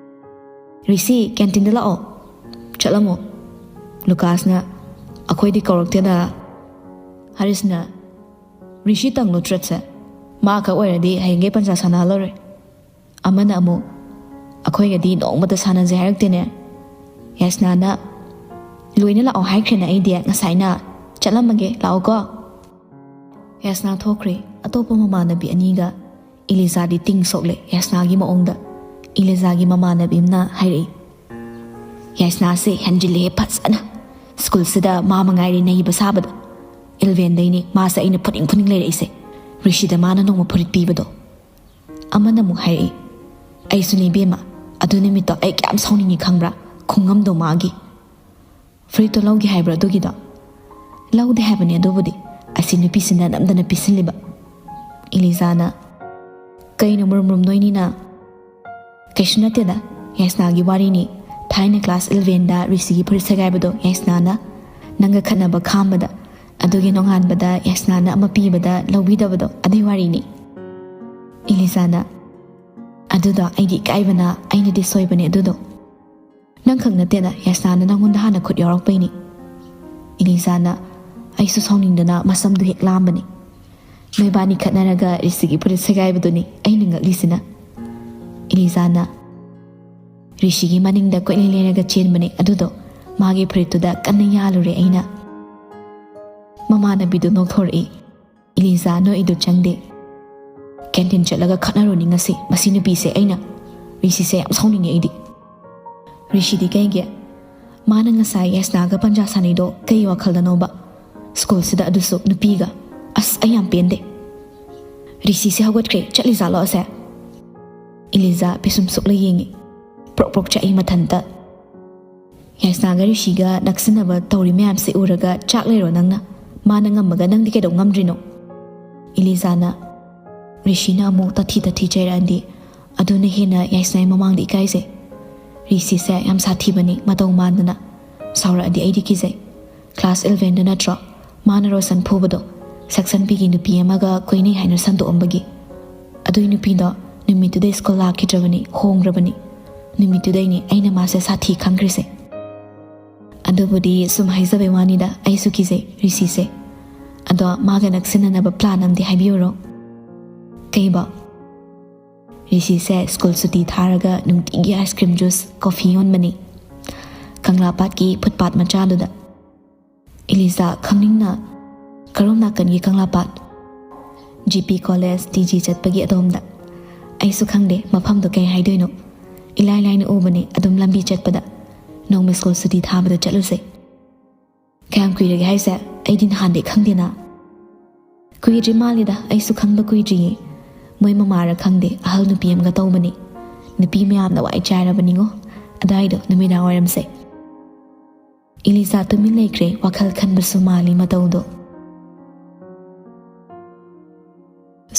"ꯔꯤꯁꯤ, ꯀꯦꯟꯇꯤꯟꯗ ꯂꯥꯛꯑꯣ꯫" "ꯆꯠꯂꯝꯃꯣ꯫" ꯂꯨꯀꯥꯁꯅ, "ꯑꯩꯈꯣꯏꯗꯤ ꯀꯧꯔꯛꯇꯦꯗ꯫" ꯍꯔꯤꯁꯅ, "ꯔꯤꯁꯤ ꯇꯪꯂꯣ ꯇ꯭ꯔꯦꯠꯁꯦ? ꯃꯥ ꯈꯛ ꯑꯣꯏꯔꯗꯤ ꯍꯌꯦꯡꯒꯩ ꯄꯟꯖꯥ ꯁꯥꯟꯅꯍꯜꯂꯔꯣꯏ꯫" ꯑꯃꯅ ꯑꯃꯨꯛ, "ꯑꯩꯈꯣꯏꯒꯗꯤ ꯅꯣꯡꯃꯇ ꯁꯥꯟꯅꯁꯦ ꯍꯥꯏꯔꯛꯇꯦꯅꯦ꯫" ꯌꯥꯏꯁꯅꯥꯅ, "ꯂꯣꯏꯅ ꯂꯥꯛꯑꯣ ꯍꯥꯏꯈ꯭ꯔꯦꯅ ꯑꯩꯗꯤ ꯉꯁꯥꯏꯅ꯫ ꯆꯠꯂꯝꯃꯒꯦ, ꯂꯥꯛꯑꯣꯀꯣ꯫" ꯌꯥꯏꯁꯅꯥ ꯊꯣꯛꯈ꯭ꯔꯦ꯫ ꯑꯇꯣꯞꯄ ꯃꯃꯥꯟꯅꯕꯤ ꯑꯅꯤꯒ꯫ ꯏꯂꯤꯖꯥꯗꯤ ꯇꯤꯡ ꯁꯣꯛꯂꯦ ꯌꯥꯏꯁꯅꯥꯒꯤ ꯃꯑꯣꯡꯗ꯫ ꯏꯂꯤꯖꯥꯒꯤ ꯃꯃꯥꯟꯅꯕꯤ ꯑꯃꯅ ꯍꯥꯏꯔꯛꯏ, "ꯌꯥꯏꯁꯅꯥꯁꯦ ꯍꯦꯟꯖꯤꯜꯂꯦ ꯐꯖꯅ꯫ ꯁ꯭ꯀꯨꯜꯁꯤꯗ ꯃꯥ ꯃꯉꯥꯏꯔꯦ ꯅꯩꯕ ꯁꯥꯕꯗ꯫ ꯏꯂꯚꯦꯟꯗꯩꯅꯦ ꯃꯥꯁꯦ ꯑꯩꯅ ꯐꯨꯅꯤꯡ ꯐꯨꯅꯤꯡ ꯂꯩꯔꯛꯏꯁꯦ꯫ ꯔꯤꯁꯤꯗ ꯃꯥꯅ ꯅꯣꯡꯃ ꯐꯨꯔꯤꯠ ꯄꯤꯕꯗꯣ꯫" ꯑꯃꯅ ꯑꯃꯨꯛ ꯍꯥꯏꯔꯛꯏ, "ꯑꯩꯁꯨꯅꯦ ꯏꯕꯦꯝꯃ, ꯑꯗꯨ ꯅꯨꯃꯤꯠꯇꯣ ꯑꯩ ꯀꯌꯥꯝ ꯁꯥꯎꯅꯤꯡꯉꯤ ꯈꯪꯕ꯭ꯔꯥ? ꯈꯨꯉꯝꯗꯣ ꯃꯥꯒꯤ꯫" "ꯐꯨꯔꯤꯠꯇꯣ ꯂꯧꯒꯦ ꯍꯥꯏꯕ꯭ꯔꯣ ꯑꯗꯨꯒꯤꯗꯣ?" "ꯂꯧꯗꯦ ꯍꯥꯏꯕꯅꯦ, ꯑꯗꯨꯕꯨꯗꯤ ꯑꯁꯤ ꯅꯨꯄꯤꯁꯤꯅ ꯅꯝꯗꯅ ꯄꯤꯁꯤꯜꯂꯤꯕ꯫" ꯏꯂꯤꯖꯥꯅ, "ꯀꯩꯅꯣ ꯃꯨꯔꯨꯝ ꯃꯨꯔꯨꯝ ꯅꯣꯏꯅꯤꯅ?" "ꯀꯩꯁꯨ ꯅꯠꯇꯦꯗ, ꯌꯥꯏꯁꯅꯥꯒꯤ ꯋꯥꯔꯤꯅꯤ꯫ ꯊꯥꯏꯅ ꯀ꯭ꯂꯥꯁ ꯏꯂꯚꯦꯟꯗ ꯔꯤꯁꯤꯒꯤ ꯐꯨꯔꯤꯠ ꯁꯦꯒꯥꯏꯕꯗꯣ ꯌꯥꯏꯁꯅꯥꯅ ꯅꯪꯒ ꯈꯠꯅꯕ ꯈꯥꯝꯕꯗ, ꯑꯗꯨꯒꯤ ꯅꯣꯡꯉꯥꯟꯕꯗ ꯌꯥꯏꯁꯅꯥꯅ ꯑꯃ ꯄꯤꯕꯗ ꯂꯧꯕꯤꯗꯕꯗꯣ, ꯑꯗꯨꯏ ꯋꯥꯔꯤꯅꯤ꯫" ꯏꯂꯤꯖꯥꯅ, "ꯑꯗꯨꯗꯣ ꯑꯩꯗꯤ ꯏꯀꯥꯏꯕꯅ, ꯑꯩꯅꯗꯤ ꯁꯣꯏꯕꯅꯦ ꯑꯗꯨꯗꯣ꯫ ꯅꯪ ꯈꯛ ꯅꯠꯇꯦꯗ, ꯌꯥꯏꯁꯅꯥꯅ ꯅꯪꯉꯣꯟꯗ ꯍꯥꯟꯅ ꯈꯨꯠ ꯌꯥꯎꯔꯛꯄꯩꯅꯤ꯫" ꯏꯂꯤꯖꯥꯅ, "ꯑꯩꯁꯨ ꯁꯥꯎꯅꯤꯡꯗꯅ ꯃꯁꯝꯗꯨ ꯍꯦꯛ ꯂꯥꯝꯕꯅꯤ꯫ ꯅꯣꯏꯕꯥꯅꯤ ꯈꯠꯅꯔꯒ ꯔꯤꯁꯤꯒꯤ ꯐꯨꯔꯤꯠ ꯁꯦꯒꯥꯏꯕꯗꯨꯅꯤ ꯑꯩꯅ ꯉꯛꯂꯤꯁꯤꯅ꯫" ꯏꯂꯤꯖꯥꯅ, "ꯔꯤꯁꯤꯒꯤ ꯃꯅꯤꯡꯗ ꯀꯣꯏꯂꯦꯟ ꯂꯦꯟꯂꯒ ꯆꯦꯟꯕꯅꯦ ꯑꯗꯨꯗꯣ, ꯃꯥꯒꯤ ꯐꯨꯔꯤꯠꯇꯨꯗ ꯀꯟꯅ ꯌꯥꯜꯂꯨꯔꯦ ꯑꯩꯅ꯫" ꯃꯃꯥꯟꯅꯕꯤꯗꯨ ꯅꯣꯛꯊꯣꯔꯛꯏ꯫ ꯏꯂꯤꯖꯥ ꯅꯣꯛꯏꯗꯨ ꯆꯪꯗꯦ꯫ "ꯀꯦꯟꯇꯤꯟ ꯆꯠꯂꯒ ꯈꯠꯅꯔꯨꯅꯤ ꯉꯁꯤ, ꯃꯁꯤ ꯅꯨꯄꯤꯁꯦ ꯑꯩꯅ꯫ ꯔꯤꯁꯤꯁꯦ ꯌꯥꯝ ꯁꯥꯎꯅꯤꯡꯉꯦ ꯑꯩꯗꯤ꯫" "ꯔꯤꯁꯤꯗꯤ ꯀꯩꯒꯤ? ꯃꯥꯅ ꯉꯁꯥꯏ ꯌꯥꯏꯁꯅꯥꯒ ꯄꯟꯖꯥ ꯁꯥꯟꯅꯩꯗꯣ ꯀꯩ ꯋꯥꯈꯜꯗꯅꯣꯕ? ꯁ꯭ꯀꯨꯜꯁꯤꯗ ꯑꯗꯨꯁꯨ ꯅꯨꯄꯤꯒ꯫ ꯑꯁ, ꯑꯩ ꯌꯥꯝ ꯄꯦꯟꯗꯦ꯫ ꯔꯤꯁꯤꯁꯦ ꯍꯧꯒꯠꯈ꯭ꯔꯦ, ꯆꯠꯂꯤꯖꯥꯠꯂꯣ ꯑꯁꯦ?" ꯏꯂꯤꯖꯥ ꯄꯤꯁꯨꯝ ꯁꯨꯛꯂ ꯌꯦꯡꯉꯤ꯫ ꯄ꯭ꯔꯣꯛ ꯄ꯭ꯔꯣꯛ ꯆꯥꯛꯏ ꯃꯊꯟꯇ꯫ "ꯌꯥꯏꯁꯅꯥꯒ ꯔꯤꯁꯤꯒ ꯅꯛꯁꯤꯟꯅꯕ ꯇꯧꯔꯤ ꯃꯌꯥꯝꯁꯦ ꯎꯔꯒ ꯆꯥꯛ ꯂꯩꯔꯣ ꯅꯪꯅ? ꯃꯥꯅ ꯉꯝꯃꯒ ꯅꯪꯗꯤ ꯀꯩꯗꯧ ꯉꯝꯗ꯭ꯔꯤꯅꯣ?" ꯏꯂꯤꯖꯥꯅ, "ꯔꯤꯁꯤꯅ ꯑꯃꯨꯛ ꯇꯥꯊꯤ ꯇꯥꯊꯤ ꯆꯩꯔꯛꯑꯗꯤ ꯑꯗꯨꯅ ꯍꯦꯟꯅ ꯌꯥꯏꯁꯅꯥꯒꯤ ꯃꯃꯥꯡꯗ ꯏꯀꯥꯏꯖꯩ꯫ ꯔꯤꯁꯤꯁꯦ ꯌꯥꯝ ꯁꯥꯊꯤꯕꯅꯤ, ꯃꯇꯧ ꯃꯥꯟꯗꯅ꯫ ꯁꯥꯎꯔꯛꯑꯗꯤ ꯑꯩꯗꯤ ꯀꯤꯖꯩ꯫ ꯀ꯭ꯂꯥꯁ ꯏꯂꯚꯦꯟꯗ ꯅꯠꯇ꯭ꯔꯣ ꯃꯥꯅ ꯔꯣꯁꯟ ꯐꯨꯕꯗꯣ? ꯁꯛꯁꯟꯕꯤꯒꯤ ꯅꯨꯄꯤ ꯑꯃꯒ ꯀꯣꯏꯅꯩ ꯍꯥꯏꯅ ꯁꯟꯗꯣꯛꯑꯝꯕꯒꯤ꯫ ꯑꯗꯨꯏ ꯅꯨꯄꯤꯗꯣ ꯅꯨꯃꯤꯠꯇꯨꯗꯩ ꯁ꯭ꯀꯨꯜ ꯂꯥꯛꯈꯤꯗ꯭ꯔꯕꯅꯤ, ꯍꯣꯡꯈ꯭ꯔꯕꯅꯤ꯫ ꯅꯨꯃꯤꯠꯇꯨꯗꯩꯅꯤ ꯑꯩꯅ ꯃꯥꯁꯦ ꯁꯥꯊꯤ ꯈꯪꯈ꯭ꯔꯤꯁꯦ꯫ ꯑꯗꯨꯕꯨꯗꯤ ꯁꯨꯝ ꯍꯥꯏꯖꯕꯩ ꯋꯥꯅꯤꯗ, ꯑꯩꯁꯨ ꯀꯤꯖꯩ ꯔꯤꯁꯤꯁꯦ꯫ ꯑꯗꯣ ꯃꯥꯒ ꯅꯛꯁꯤꯟꯅꯅꯕ ꯄ꯭ꯂꯥꯟ ꯑꯝꯗꯤ ꯍꯥꯏꯕꯤꯌꯨꯔꯣ?" "ꯀꯩꯕꯣ?" "ꯔꯤꯁꯤꯁꯦ ꯁ꯭ꯀꯨꯜ ꯁꯨꯇꯤ ꯊꯥꯔꯒ ꯅꯨꯡꯇꯤꯒꯤ ꯑꯥꯏꯁ ꯀ꯭ꯔꯤꯝ ꯖꯨꯁ, ꯀꯣꯐꯤ ꯌꯣꯟꯕꯅꯤ, ꯀꯪꯂꯥ ꯄꯥꯠꯀꯤ ꯐꯨꯠꯄꯥꯠ ꯃꯆꯥꯗꯨꯗ꯫" ꯏꯂꯤꯖꯥ ꯈꯪꯅꯤꯡꯅ, "ꯀꯔꯣꯝ ꯅꯥꯀꯟꯒꯤ ꯀꯪꯂꯥ ꯄꯥꯠ?" "G P college T G ꯆꯠꯄꯒꯤ ꯑꯗꯣꯝꯗ꯫" "ꯑꯩꯁꯨ ꯈꯪꯗꯦ ꯃꯐꯝꯗꯣ ꯀꯩ ꯍꯥꯏꯗꯣꯏꯅꯣ꯫ ꯏꯂꯥꯏ ꯂꯥꯏꯅ ꯎꯕꯅꯦ ꯑꯗꯨꯝ ꯂꯝꯕꯤ ꯆꯠꯄꯗ꯫ ꯅꯣꯡꯃ ꯁ꯭ꯀꯨꯜ ꯁꯨꯇꯤ ꯊꯥꯕꯗ ꯆꯠꯂꯨꯁꯦ꯫" "ꯀꯌꯥꯝ ꯀꯨꯏꯔꯒꯦ ꯍꯥꯏꯁꯦ? ꯑꯩꯗꯤ ꯅꯍꯥꯟꯗꯩ ꯈꯪꯗꯦꯅ꯫" "ꯀꯨꯏꯗ꯭ꯔꯤ ꯃꯥꯜꯂꯤꯗ, ꯑꯩꯁꯨ ꯈꯪꯕ ꯀꯨꯏꯗ꯭ꯔꯤꯌꯦ꯫ ꯃꯣꯏ ꯃꯃꯥꯔ ꯈꯪꯗꯦ, ꯑꯍꯜ ꯅꯨꯄꯤ ꯑꯃꯒ ꯇꯧꯕꯅꯤ꯫ ꯅꯨꯄꯤ ꯃꯌꯥꯝꯅ ꯋꯥꯏ ꯆꯥꯏꯔꯕꯅꯤꯉꯣ ꯑꯗꯥꯏꯗꯣ ꯅꯨꯃꯤꯗꯥꯡ ꯋꯥꯏꯔꯝꯁꯦ꯫" ꯏꯂꯤꯖꯥ ꯇꯨꯃꯤꯟ ꯂꯩꯈ꯭ꯔꯦ, ꯋꯥꯈꯜ ꯈꯟꯕꯁꯨ ꯃꯥꯜꯂꯤ ꯃꯇꯧꯗꯣ꯫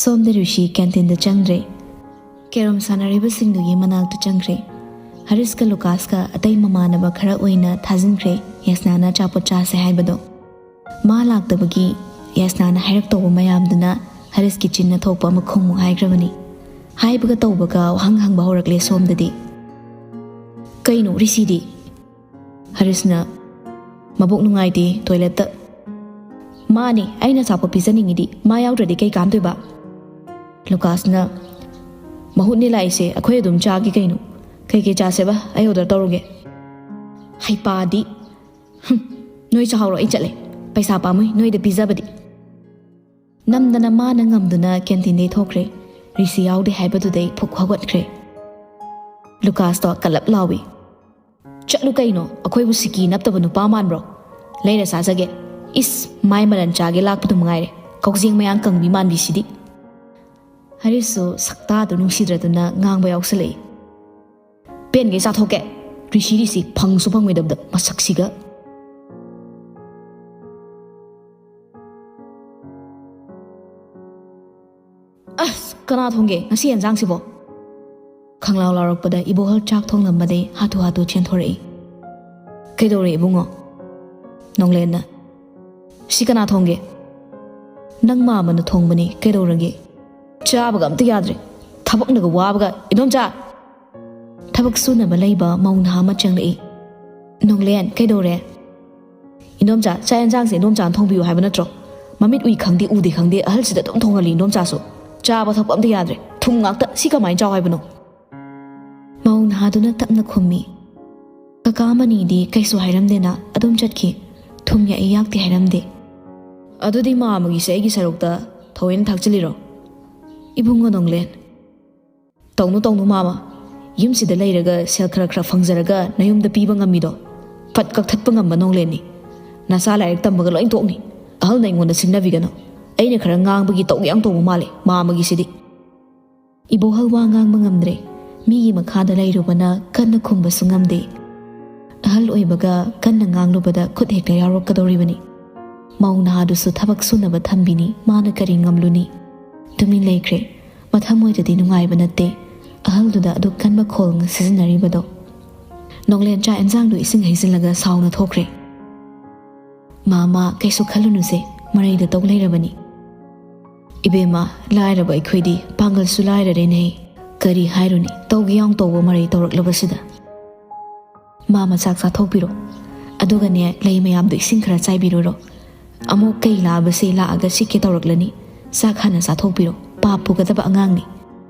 ꯁꯣꯝꯗ ꯔꯤꯁꯤ ꯀꯦꯟꯇꯤꯟꯗ ꯆꯪꯗ꯭ꯔꯦ꯫ ꯀꯦꯔꯣꯝ ꯁꯥꯟꯅꯔꯤꯕꯁꯤꯡꯗꯨꯒꯤ ꯃꯅꯥꯛꯇ ꯆꯪꯈ꯭ꯔꯦ꯫ ꯍꯔꯤꯁꯀ ꯂꯨꯀꯥꯁꯀ ꯑꯇꯩ ꯃꯃꯥꯟꯅꯕ ꯈꯔ ꯑꯣꯏꯅ ꯊꯥꯖꯤꯟꯈ꯭ꯔꯦ ꯌꯥꯁꯅꯥꯅ ꯑꯆꯥꯄꯣꯠ ꯆꯥꯁꯦ ꯍꯥꯏꯕꯗꯣ꯫ ꯃꯥ ꯂꯥꯛꯇꯕꯒꯤ ꯌꯥꯁꯅꯥꯅ ꯍꯥꯏꯔꯛꯇꯧꯕ ꯃꯌꯥꯝꯗꯨꯅ ꯍꯔꯤꯁꯀꯤ ꯆꯤꯟꯅ ꯊꯣꯛꯄ ꯑꯃ ꯈꯨꯝꯃꯨ ꯍꯥꯏꯈ꯭ꯔꯕꯅꯤ꯫ ꯍꯥꯏꯕꯒ ꯇꯧꯕꯒ ꯋꯥꯍꯪ ꯍꯪꯕ ꯍꯧꯔꯛꯂꯦ ꯁꯣꯝꯗꯗꯤ꯫ "ꯀꯩꯅꯣ ꯔꯤꯁꯤꯗꯤ?" ꯍꯔꯤꯁꯅ, "ꯃꯕꯨꯛ ꯅꯨꯡꯉꯥꯏꯇꯦ, ꯇꯣꯏꯂꯦꯠꯇ꯫" "ꯃꯥꯅꯦ, ꯑꯩꯅ ꯑꯆꯥꯄꯣꯠ ꯄꯤꯖꯅꯤꯡꯉꯤꯗꯤ, ꯃꯥ ꯌꯥꯎꯗ꯭ꯔꯗꯤ ꯀꯩ ꯀꯥꯟꯗꯣꯏꯕ?" ꯂꯨꯀꯥꯁꯅ, "ꯃꯍꯨꯠꯅꯦ ꯂꯥꯛꯏꯁꯦ, ꯑꯩꯈꯣꯏ ꯑꯗꯨꯝ ꯆꯥꯒꯦ ꯀꯩꯅꯣ꯫ ꯀꯩꯀꯩ ꯆꯥꯁꯦꯕ? ꯑꯩ ꯑꯣꯔꯗꯔ ꯇꯧꯔꯒꯦ꯫" "ꯍꯩꯄꯥꯗꯤ꯫ ꯍꯨꯝ, ꯅꯣꯏ ꯆꯥꯍꯧꯔꯣ, ꯑꯩ ꯆꯠꯂꯦ꯫ ꯄꯩꯁꯥ ꯄꯥꯝꯃꯨꯏ ꯅꯣꯏꯗ ꯄꯤꯖꯕꯗꯤ꯫" ꯅꯝꯗꯅ ꯃꯥꯅ ꯉꯝꯗꯨꯅ ꯀꯦꯟꯇꯤꯟꯗꯩ ꯊꯣꯛꯈ꯭ꯔꯦ꯫ ꯔꯤꯁꯤ ꯌꯥꯎꯗꯦ ꯍꯥꯏꯕꯗꯨꯗꯩ ꯐꯨꯛ ꯍꯧꯒꯠꯈ꯭ꯔꯦ꯫ ꯂꯨꯀꯥꯁꯇꯣ ꯀꯜꯂꯞ ꯂꯥꯎꯏ꯫ "ꯆꯠꯂꯨ ꯀꯩꯅꯣ, ꯑꯩꯈꯣꯏꯕꯨ ꯁꯤꯀꯤ ꯅꯞꯇꯕ ꯅꯨꯄꯥ ꯃꯥꯟꯕ꯭ꯔꯣ? ꯂꯩꯔ ꯆꯥꯖꯒꯦ꯫ ꯏꯁ, ꯃꯥꯏ ꯃꯔꯟ ꯆꯥꯒꯦ ꯂꯥꯛꯄꯗꯨ ꯃꯉꯥꯏꯔꯦ, ꯀꯧꯖꯦꯡ ꯃꯌꯥꯡ ꯀꯪꯕꯤ ꯃꯥꯟꯕꯤꯁꯤꯗꯤ꯫" ꯍꯔꯤꯁꯁꯨ ꯁꯛꯇꯥꯗꯨ ꯅꯨꯡꯁꯤꯗ꯭ꯔꯗꯨꯅ ꯉꯥꯡꯕ ꯌꯥꯎꯁꯜꯂꯛꯏ꯫ "ꯄꯦꯟꯒꯩ ꯆꯥꯊꯣꯛꯀꯦ꯫ ꯔꯤꯁꯤ ꯔꯤꯁꯤ, ꯐꯪꯁꯨ ꯐꯪꯉꯣꯏꯗꯕꯗ ꯃꯁꯛꯁꯤꯒ꯫" "ꯑꯁ, ꯀꯅꯥ ꯊꯣꯡꯒꯦ ꯉꯁꯤ ꯌꯦꯟꯖꯥꯡꯁꯤꯕꯣ?" ꯈꯪꯂꯥꯎ ꯂꯥꯎꯔꯛꯄꯗ ꯏꯕꯣꯍꯜ ꯆꯥꯛ ꯊꯣꯡꯂꯝꯕꯗꯩ ꯍꯥꯊꯨ ꯍꯥꯊꯨ ꯆꯦꯟꯊꯣꯔꯛꯏ꯫ "ꯀꯩꯗꯧꯔꯦ ꯏꯕꯨꯡꯉꯣ?" ꯅꯣꯡꯂꯦꯟꯅ, "ꯁꯤ ꯀꯅꯥ ꯊꯣꯡꯒꯦ?" "ꯅꯪ ꯃꯥꯃꯅ ꯊꯣꯡꯕꯅꯤ, ꯀꯩꯗꯧꯔꯒꯦ?" "ꯆꯥꯕꯒ ꯑꯝꯇ ꯌꯥꯗ꯭ꯔꯦ, ꯊꯕꯛꯅꯒ ꯋꯥꯕꯒ꯫ ꯏꯗꯣꯝꯆꯥ!" ꯊꯕꯛ ꯁꯨꯅꯕ ꯂꯩꯕ ꯃꯧ ꯅꯍꯥ ꯑꯃ ꯆꯪꯂꯛꯏ꯫ "ꯅꯣꯡꯂꯦꯟ, ꯀꯩꯗꯧꯔꯦ?" "ꯏꯗꯣꯝꯆꯥ, ꯆꯥꯛ ꯌꯦꯟꯁꯥꯡꯁꯦ ꯏꯗꯣꯝꯆꯥꯅ ꯊꯣꯡꯕꯤꯌꯨ ꯍꯥꯏꯕ ꯅꯠꯇ꯭ꯔꯣ? ꯃꯃꯤꯠ ꯎꯏ ꯈꯪꯗꯦ ꯎꯗꯦ ꯈꯪꯗꯦ ꯑꯍꯜꯁꯤꯗ ꯑꯗꯨꯝ ꯊꯣꯡꯍꯜꯂꯤ ꯏꯗꯣꯝꯆꯥꯁꯨ꯫ ꯆꯥꯕ ꯊꯛꯄ ꯑꯝꯇ ꯌꯥꯗ꯭ꯔꯦ, ꯊꯨꯝ ꯉꯥꯛꯇ꯫ ꯁꯤ ꯀꯃꯥꯏꯅ ꯆꯥꯎ ꯍꯥꯏꯕꯅꯣ?" ꯃꯧ ꯅꯍꯥꯗꯨꯅ ꯇꯞꯅ ꯈꯨꯝꯃꯤ꯫ "ꯀꯀꯥ ꯑꯃꯅꯤꯗꯤ ꯀꯩꯁꯨ ꯍꯥꯏꯔꯝꯗꯦꯅ ꯑꯗꯨꯝ ꯆꯠꯈꯤ꯫ ꯊꯨꯝ ꯌꯥꯛꯏ ꯌꯥꯛꯇꯦ ꯍꯥꯏꯔꯝꯗꯦ꯫" "ꯑꯗꯨꯗꯤ ꯃꯥ ꯑꯃꯒꯤꯁꯦ ꯑꯩꯒꯤ ꯁꯔꯨꯛꯇ ꯊꯑꯣꯏꯅ ꯊꯥꯛꯆꯤꯜꯂꯤꯔꯣ?" "ꯏꯕꯨꯡꯉꯣ ꯅꯣꯡꯂꯦꯟ꯫" "ꯇꯧꯅꯨ ꯇꯧꯅꯨ ꯃꯥꯃ, ꯌꯨꯝꯁꯤꯗ ꯂꯩꯔꯒ ꯁꯦꯜ ꯈꯔ ꯈꯔ ꯐꯪꯖꯔꯒ ꯅꯌꯨꯝꯗ ꯄꯤꯕ ꯉꯝꯃꯤꯗꯣ ꯐꯠ ꯀꯛꯊꯠꯄ ꯉꯝꯕ ꯅꯣꯡꯂꯦꯟꯅꯤ꯫ ꯅꯆꯥ ꯂꯥꯏꯔꯤꯛ ꯇꯝꯕꯒ ꯂꯣꯏ ꯇꯣꯛꯅꯤ꯫ ꯑꯍꯜꯅ ꯑꯩꯉꯣꯟꯗ ꯁꯤꯡꯅꯕꯤꯒꯅꯨ꯫ ꯑꯩꯅ ꯈꯔ ꯉꯥꯡꯕꯒꯤ ꯇꯧꯒꯦ ꯌꯥꯝ ꯇꯧꯕ ꯃꯥꯜꯂꯦ ꯃꯥꯃꯒꯤꯁꯤꯗꯤ꯫" ꯏꯕꯣꯍꯜ ꯋꯥ ꯉꯥꯡꯕ ꯉꯝꯗ꯭ꯔꯦ꯫ ꯃꯤꯒꯤ ꯃꯈꯥꯗ ꯂꯩꯔꯨꯕꯅ ꯀꯟꯅ ꯈꯨꯝꯕꯁꯨ ꯉꯝꯗꯦ꯫ ꯑꯍꯜ ꯑꯣꯏꯕꯒ ꯀꯟꯅ ꯉꯥꯡꯂꯨꯕꯗ ꯈꯨꯠ ꯍꯦꯛꯇ ꯌꯥꯎꯔꯛꯀꯗꯧꯔꯤꯕꯅꯤ꯫ ꯃꯧ ꯅꯍꯥꯗꯨꯁꯨ ꯊꯕꯛ ꯁꯨꯅꯕ ꯊꯝꯕꯤꯅꯤ, ꯃꯥꯅ ꯀꯔꯤ ꯉꯝꯂꯨꯅꯤ? ꯇꯨꯃꯤꯟ ꯂꯩꯈ꯭ꯔꯦ꯫ ꯃꯊꯃꯣꯏꯗꯗꯤ ꯅꯨꯡꯉꯥꯏꯕ ꯅꯠꯇꯦ ꯑꯍꯜꯗꯨꯗ ꯑꯗꯨꯛ ꯀꯟꯕ ꯈꯣꯜ ꯁꯤꯖꯤꯟꯅꯔꯤꯕꯗꯣ꯫ ꯅꯣꯡꯂꯦꯟ ꯆꯥꯛ ꯏꯟꯖꯥꯡꯗꯨ ꯏꯁꯤꯡ ꯍꯩꯖꯤꯜꯂꯒ ꯁꯥꯎꯅ ꯊꯣꯛꯈ꯭ꯔꯦ꯫ "ꯃꯥꯃ, ꯀꯩꯁꯨ ꯈꯜꯂꯨꯅꯨꯁꯦ, ꯃꯔꯩꯗ ꯇꯧ ꯂꯩꯔꯕꯅꯤ꯫ ꯏꯕꯦꯝꯃ, ꯂꯥꯏꯔꯕ ꯑꯩꯈꯣꯏꯗꯤ ꯄꯥꯡꯒꯜꯁꯨ ꯂꯥꯏꯔꯔꯦꯅꯦ꯫ ꯀꯔꯤ ꯍꯥꯏꯔꯨꯅꯤ, ꯇꯧꯒꯦ ꯌꯥꯎꯅ ꯇꯧꯕ ꯃꯔꯩ ꯇꯧꯔꯛꯂꯕꯁꯤꯗ꯫ ꯃꯥꯃ, ꯆꯥꯛ ꯆꯥꯊꯣꯛꯄꯤꯔꯣ꯫ ꯑꯗꯨꯒꯅꯦ, ꯂꯩ ꯃꯌꯥꯝꯗꯣ ꯏꯁꯤꯡ ꯈꯔ ꯆꯥꯏꯕꯤꯔꯨꯔꯣ꯫ ꯑꯃꯨꯛ ꯀꯩ ꯂꯥꯛꯑꯕꯁꯦ ꯂꯥꯛꯑꯒ ꯁꯤꯠꯀꯦ ꯇꯧꯔꯛꯂꯅꯤ꯫ ꯆꯥꯛ ꯍꯥꯟꯅ ꯆꯥꯊꯣꯛꯄꯤꯔꯣ꯫ ꯄꯥꯞ ꯄꯨꯒꯗꯕ ꯑꯉꯥꯡꯅꯤ꯫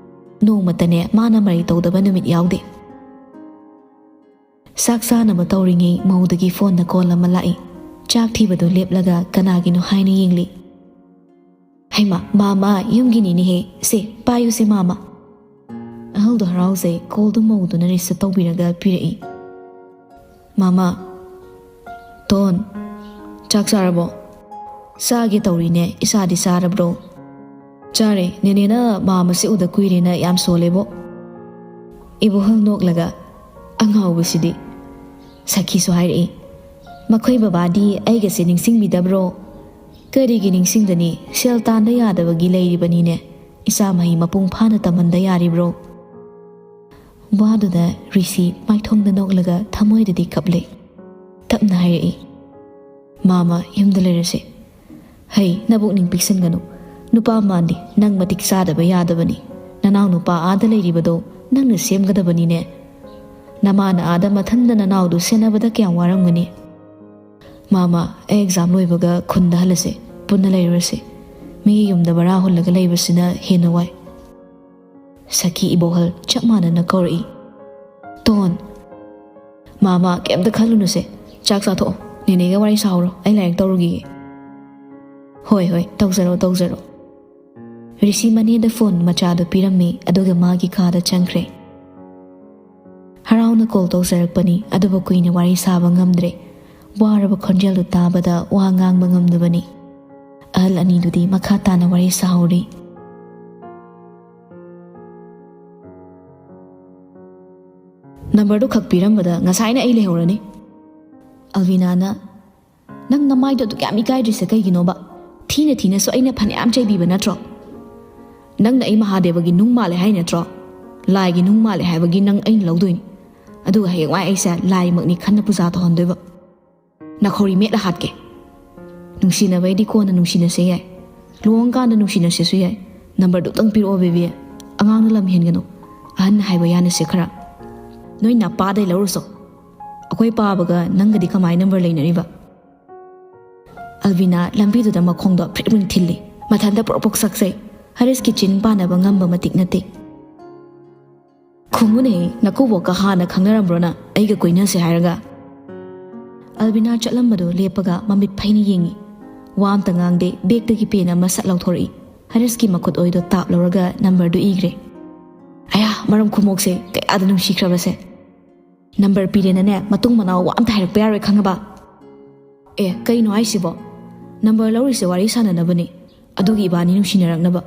ꯅꯣꯡꯃꯇꯅꯦ ꯃꯥꯅ ꯃꯔꯩ ꯇꯧꯗꯕ ꯅꯨꯃꯤꯠ ꯌꯥꯎꯗꯦ"꯫ ꯆꯥꯛ ꯆꯥꯅꯕ ꯇꯧꯔꯤꯉꯩ ꯃꯧꯗꯒꯤ ꯐꯣꯟꯗ ꯀꯣꯜ ꯑꯃ ꯂꯥꯛꯏ꯫ ꯆꯥꯛ ꯊꯤꯕꯗꯨ ꯂꯦꯞꯂꯒ ꯀꯅꯥꯒꯤꯅꯣ ꯍꯥꯏꯅ ꯌꯦꯡꯂꯤ꯫ "ꯍꯩꯃꯥ, ꯃꯥꯃ, ꯌꯨꯝꯒꯤꯅꯤꯅꯦꯍꯦ꯫ ꯁꯦ, ꯄꯥꯏꯌꯨꯁꯦ, ꯃꯥꯃ"꯫ ꯑꯍꯜꯗꯣ ꯍꯔꯥꯎꯖꯩ꯫ ꯀꯣꯜꯗꯨ ꯃꯧꯗꯨꯅ ꯔꯤꯁꯤꯞ ꯇꯧꯕꯤꯔꯒ ꯄꯤꯔꯛꯏ꯫ "ꯃꯥꯃ, ꯇꯣꯟ, ꯆꯥꯛ ꯆꯥꯔꯕꯣ?" "ꯆꯥꯒꯦ ꯇꯧꯔꯤꯅꯦ, ꯏꯁꯥꯗꯤ ꯆꯥꯔꯕ꯭ꯔꯣ?" "ꯆꯥꯔꯦ, ꯅꯦꯅꯦꯅ ꯃꯥꯃꯁꯦ ꯎꯗ ꯀꯨꯏꯔꯦꯅ ꯌꯥꯝ ꯁꯣꯜꯂꯦꯕꯣ"꯫ ꯏꯕꯣꯍꯜ ꯅꯣꯛꯂꯒ, "ꯑꯉꯥꯎꯕꯁꯤꯗꯤ"꯫ ꯁꯈꯤꯁꯨ ꯍꯥꯏꯔꯛꯏ, "ꯃꯈꯣꯏ ꯕꯕꯥꯗꯤ ꯑꯩꯒꯁꯦ ꯅꯤꯡꯁꯤꯡꯕꯤꯗꯕ꯭ꯔꯣ?" "ꯀꯔꯤꯒꯤ ꯅꯤꯡꯁꯤꯡꯗꯅꯤ? ꯁꯦꯜ ꯇꯥꯟꯗ ꯌꯥꯗꯕꯒꯤ ꯂꯩꯔꯤꯕꯅꯤꯅꯦ꯫ ꯏꯆꯥ ꯃꯍꯩ ꯃꯄꯨꯡ ꯐꯥꯅ ꯇꯝꯍꯟꯗ ꯌꯥꯔꯤꯕ꯭ꯔꯣ?" ꯋꯥꯗꯨꯗ ꯔꯤꯁꯤ ꯃꯥꯏꯊꯣꯡꯗ ꯅꯣꯛꯂꯒ ꯊꯃꯣꯏꯗꯗꯤ ꯀꯞꯂꯦ꯫ ꯇꯞꯅ ꯍꯥꯏꯔꯛꯏ, "ꯃꯥꯃ, ꯌꯨꯝꯗ ꯂꯩꯔꯁꯦ"꯫ "ꯍꯩ, ꯅꯕꯨꯛꯅꯤꯡ ꯄꯤꯛꯁꯟꯒꯅꯨ꯫ ꯅꯨꯄꯥ ꯃꯥꯟꯗꯦ, ꯅꯪ ꯃꯇꯤꯛ ꯆꯥꯗꯕ ꯌꯥꯗꯕꯅꯤ꯫ ꯅꯅꯥꯎ ꯅꯨꯄꯥ ꯑꯥꯗ ꯂꯩꯔꯤꯕꯗꯣ ꯅꯪꯅ ꯁꯦꯝꯒꯗꯕꯅꯤꯅꯦ꯫ ꯅꯃꯥꯅ ꯑꯥꯗ ꯃꯊꯟꯗ ꯅꯅꯥꯎꯗꯨ ꯁꯦꯟꯅꯕꯗ ꯀꯌꯥꯝ ꯋꯥꯔꯝꯒꯅꯤ꯫ ꯃꯥꯃ, ꯑꯩ ꯑꯦꯛꯖꯥꯝ ꯂꯣꯏꯕꯒ ꯈꯨꯟꯗ ꯍꯜꯂꯁꯦ, ꯄꯨꯟꯅ ꯂꯩꯔꯨꯔꯁꯦ꯫ ꯃꯤꯒꯤ ꯌꯨꯝꯗ ꯚꯔꯥ ꯍꯨꯜꯂꯒ ꯂꯩꯕꯁꯤꯅ ꯍꯦꯟꯅ ꯋꯥꯏ"꯫ ꯁꯈꯤ ꯏꯕꯣꯍꯜ ꯆꯞ ꯃꯥꯟꯅꯅ ꯀꯧꯔꯛꯏ, "ꯇꯣꯟ"꯫ "ꯃꯥꯃ, ꯀꯩꯝꯇ ꯈꯜꯂꯨꯅꯨꯁꯦ꯫ ꯆꯥꯛ ꯆꯥꯊꯣꯛꯑꯣ꯫ ꯅꯦꯅꯦꯒ ꯋꯥꯔꯤ ꯁꯥꯍꯧꯔꯣ꯫ ꯑꯩ ꯂꯥꯏꯔꯤꯛ ꯇꯧꯔꯨꯈꯤꯒꯦ"꯫ "ꯍꯣꯏ, ꯍꯣꯏ, ꯇꯧꯖꯔꯣ, ꯇꯧꯖꯔꯣ"꯫ ꯔꯤꯁꯤ ꯃꯅꯦꯗ ꯐꯣꯟ ꯃꯆꯥꯗꯨ ꯄꯤꯔꯝꯃꯤ, ꯑꯗꯨꯒ ꯃꯥꯒꯤ ꯀꯥꯗ ꯆꯪꯈ꯭ꯔꯦ꯫ ꯍꯔꯥꯎꯅ ꯀꯣꯜ ꯇꯧꯖꯔꯛꯄꯅꯤ, ꯑꯗꯨꯕꯨ ꯀꯨꯏꯅ ꯋꯥꯔꯤ ꯁꯥꯕ ꯉꯝꯗ꯭ꯔꯦ꯫ ꯋꯥꯔꯕ ꯈꯣꯟꯖꯦꯜꯗꯨ ꯇꯥꯕꯗ ꯋꯥ ꯉꯥꯡꯕ ꯉꯝꯗꯕꯅꯤ꯫ ꯑꯍꯜ ꯑꯅꯤꯗꯨꯗꯤ ꯃꯈꯥ ꯇꯥꯅ ꯋꯥꯔꯤ ꯁꯥꯍꯧꯔꯤ꯫ "ꯅꯝꯕꯔꯗꯨ ꯈꯛ ꯄꯤꯔꯝꯕꯗ ꯉꯁꯥꯏꯅ ꯑꯩ ꯂꯩꯍꯧꯔꯅꯤ"꯫ ꯑꯜꯕꯤꯅꯥꯅ, "ꯅꯪ ꯅꯃꯥꯏꯗꯣ ꯑꯗꯨꯛ ꯌꯥꯝ ꯏꯀꯥꯏꯗ꯭ꯔꯤꯁꯦ ꯀꯩꯒꯤꯅꯣꯕ? ꯊꯤꯅ ꯊꯤꯅꯁꯨ ꯑꯩꯅ ꯐꯅꯌꯥꯝ ꯆꯩꯕꯤꯕ ꯅꯠꯇ꯭ꯔꯣ?" ꯅꯪꯅ ꯑꯩ ꯃꯍꯥꯗꯦꯕꯒꯤ ꯅꯨꯡ ꯃꯥꯜꯂꯦ ꯍꯥꯏ ꯅꯠꯇ꯭ꯔꯣ? ꯂꯥꯏꯒꯤ ꯅꯨꯡ ꯃꯥꯜꯂꯦ ꯍꯥꯏꯕꯒꯤ ꯅꯪ ꯑꯩꯅ ꯂꯧꯗꯣꯏꯅꯤ꯫ ꯑꯗꯨꯒ ꯍꯌꯦꯡꯋꯥꯏ ꯑꯩꯁꯦ ꯂꯥꯏꯃꯛꯅꯤ ꯈꯟꯅ ꯄꯨꯖꯥ ꯇꯧꯍꯟꯗꯣꯏꯕ꯫ ꯅꯥꯈꯧꯔꯤ ꯃꯦꯠꯂ ꯍꯥꯠꯀꯦ꯫ ꯅꯨꯡꯁꯤꯅꯕꯩꯗꯤ ꯀꯣꯟꯅ ꯅꯨꯡꯁꯤꯅꯁꯦ ꯌꯥꯏ꯫ ꯂꯨꯍꯣꯡꯀꯥꯟꯗ ꯅꯨꯡꯁꯤꯅꯁꯦꯁꯨ ꯌꯥꯏ꯫ ꯅꯝꯕꯔꯗꯨꯇꯪ ꯄꯤꯔꯛꯑꯣ ꯕꯦꯕꯤ꯫ ꯑꯉꯥꯡꯅ ꯂꯝ ꯍꯦꯟꯒꯅꯨ꯫ ꯑꯍꯟꯅ ꯍꯥꯏꯕ ꯌꯥꯅꯁꯦ ꯈꯔ꯫ ꯅꯣꯏ ꯅꯄꯥꯗꯩ ꯂꯧꯔꯨꯆꯣ꯫ ꯑꯩꯈꯣꯏ ꯄꯥꯕꯒ ꯅꯪꯒꯗꯤ ꯀꯃꯥꯏ ꯅꯝꯕꯔ ꯂꯩꯅꯔꯤꯕ? ꯑꯜꯕꯤꯅꯥ ꯂꯝꯕꯤꯗꯨꯗ ꯃꯈꯣꯡꯗꯣ ꯐ꯭ꯔꯤꯛ ꯐ꯭ꯔꯤꯛ ꯊꯤꯜꯂꯤ꯫ ꯃꯊꯟꯇ ꯄ꯭ꯔꯣꯛ ꯄ꯭ꯔꯣꯛ ꯁꯛꯆꯩ꯫ ꯍꯔꯤꯁꯀꯤ ꯆꯤꯟ ꯄꯥꯟꯅꯕ ꯉꯝꯕ ꯃꯇꯤꯛ ꯅꯠꯇꯦ꯫ ꯈꯨꯝꯃꯨꯅꯦ, ꯅꯀꯨꯕꯣꯛꯀ ꯍꯥꯟꯅ ꯈꯪꯅꯔꯝꯕ꯭ꯔꯣ ꯅꯪ, ꯑꯩꯒ ꯀꯣꯏꯅꯁꯦ ꯍꯥꯏꯔꯒ? ꯑꯜꯕꯤꯅꯥ ꯆꯠꯂꯝꯕꯗꯨ ꯂꯦꯞꯄꯒ ꯃꯃꯤꯠ ꯐꯩꯅ ꯌꯦꯡꯉꯤ꯫ ꯋꯥ ꯑꯝꯇ ꯉꯥꯡꯗꯦ, ꯕꯦꯛꯇꯒꯤ ꯄꯦꯟ ꯑꯃ ꯁꯠ ꯂꯧꯊꯣꯔꯛꯏ꯫ ꯍꯔꯤꯁꯀꯤ ꯃꯈꯨꯠ ꯑꯣꯏꯗꯣ ꯇꯥꯞ ꯂꯧꯔꯒ ꯅꯝꯕꯔꯗꯨ ꯏꯈ꯭ꯔꯦ꯫ ꯑꯌꯥ, ꯃꯔꯝ ꯈꯨꯃꯣꯛꯁꯦ ꯀꯌꯥꯗ ꯅꯨꯡꯁꯤꯈ꯭ꯔꯕꯁꯦ! ꯅꯝꯕꯔ ꯄꯤꯔꯦꯅꯅꯦ, ꯃꯇꯨꯡ ꯃꯅꯥꯎ ꯋꯥ ꯑꯝꯇ ꯍꯥꯏꯔꯛꯄ ꯌꯥꯔꯣꯏ, ꯈꯪꯉꯕ? ꯑꯦ, ꯀꯩꯅꯣ ꯍꯥꯏꯁꯤꯕꯣ? ꯅꯝꯕꯔ ꯂꯧꯔꯤꯁꯦ ꯋꯥꯔꯤ ꯁꯥꯟꯅꯅꯕꯅꯤ, ꯑꯗꯨꯒꯤ ꯏꯕꯥꯅꯤ ꯅꯨꯡꯁꯤꯅꯔꯛꯅꯕ꯫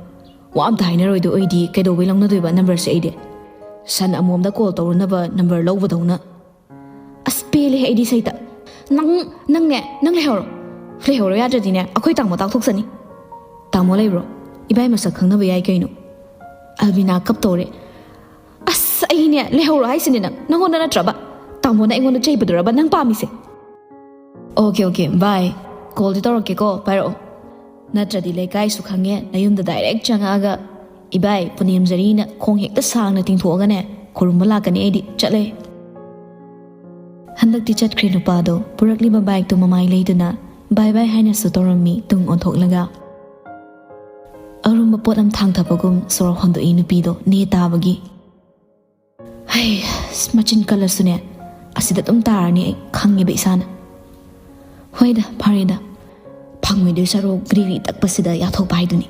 ꯋꯥ ꯑꯝꯇ ꯍꯥꯏꯅꯔꯣꯏꯗꯣꯏ ꯑꯣꯏꯗꯤ ꯀꯩꯗꯧꯕꯩ ꯂꯧꯅꯗꯣꯏꯕ ꯅꯝꯕꯔꯁꯦ ꯑꯩꯗꯤ? ꯁꯟ ꯑꯃꯣꯝꯗ ꯀꯣꯜ ꯇꯧꯔꯨꯅꯕ ꯅꯝꯕꯔ ꯂꯧꯕꯗꯧꯅ꯫ ꯑꯁ, ꯄꯦꯜꯂꯦ ꯑꯩꯗꯤ ꯁꯩꯇ꯫ ꯅꯪ, ꯅꯪꯅꯦ, ꯅꯪ ꯂꯩꯍꯧꯔꯣ꯫ ꯂꯩꯍꯧꯔꯣ ꯌꯥꯗ꯭ꯔꯗꯤꯅꯦ, ꯑꯩꯈꯣꯏ ꯇꯥꯃꯣ ꯇꯥꯛꯊꯣꯛꯆꯅꯤ꯫ ꯇꯥꯃꯣ ꯂꯩꯕ꯭ꯔꯣ? ꯏꯕꯥꯏ ꯃꯁꯛ ꯈꯪꯅꯕ ꯌꯥꯏ ꯀꯩꯅꯣ꯫ ꯑꯜꯕꯤꯅꯥ ꯀꯞꯇꯧꯔꯦ꯫ ꯑꯁ, ꯑꯩꯅꯦ, ꯂꯩꯍꯧꯔꯣ ꯍꯥꯏꯁꯤꯅꯦ ꯅꯪ, ꯅꯪꯉꯣꯟꯗ ꯅꯠꯇ꯭ꯔꯕ? ꯇꯥꯃꯣꯅ ꯑꯩꯉꯣꯟꯗ ꯆꯩꯕꯗꯨꯔꯕ ꯅꯪ ꯄꯥꯝꯃꯤꯁꯦ? ꯑꯣꯀꯦ, ꯑꯣꯀꯦ, ꯕꯥꯏ꯫ ꯀꯣꯜꯗꯤ ꯇꯧꯔꯛꯀꯦꯀꯣ, ꯄꯥꯏꯔꯛꯑꯣ꯫ ꯅꯠꯇ꯭ꯔꯗꯤ ꯂꯩꯀꯥꯏꯁꯨ ꯈꯪꯉꯦ, ꯅꯌꯨꯝꯗ ꯗꯥꯏꯔꯦꯛ ꯆꯪꯉꯛꯑꯒ, "ꯏꯕꯥꯏ, ꯄꯨꯅꯦꯝꯖꯔꯤꯅ ꯈꯣꯡ ꯍꯦꯛꯇ ꯁꯥꯡꯅ ꯇꯤꯡꯊꯣꯛꯑꯒꯅꯦ, ꯈꯨꯔꯨꯝꯕ ꯂꯥꯛꯀꯅꯤ ꯑꯩꯗꯤ, ꯆꯠꯂꯦ꯫" ꯍꯟꯗꯛꯇꯤ ꯆꯠꯈ꯭ꯔꯦ ꯅꯨꯄꯥꯗꯣ, ꯄꯨꯔꯛꯂꯤꯕ ꯕꯥꯏꯛꯇꯣ ꯃꯃꯥꯏ ꯂꯩꯗꯨꯅ, ꯕꯥꯏ ꯕꯥꯏ ꯍꯥꯏꯅꯁꯨ ꯇꯧꯔꯝꯃꯤ, ꯇꯨꯡ ꯑꯣꯟꯊꯣꯛꯂꯒ꯫ ꯑꯔꯨꯝꯕ ꯄꯣꯠ ꯑꯃ ꯊꯥꯡꯊꯕꯒꯨꯝ ꯁꯣꯔ ꯍꯣꯟꯗꯣꯛꯏ ꯅꯨꯄꯤꯗꯣ, ꯅꯦ ꯇꯥꯕꯒꯤ꯫ ꯍꯩ, ꯑꯁ, ꯃꯆꯤꯟ ꯀꯜꯂꯁꯨꯅꯦ, ꯑꯁꯤꯗ ꯑꯗꯨꯝ ꯇꯥꯔꯅꯤ ꯑꯩ, ꯈꯪꯉꯦꯕ ꯏꯁꯥꯅ꯫ ꯍꯣꯏꯗ, ꯐꯔꯦꯗ, ꯐꯪꯉꯣꯏꯗꯣꯏ ꯁꯔꯨꯛ ꯒ꯭ꯔꯤꯒ꯭ꯔꯤ ꯇꯛꯄꯁꯤꯗ ꯌꯥꯊꯣꯛꯄ ꯍꯥꯏꯗꯨꯅꯤ꯫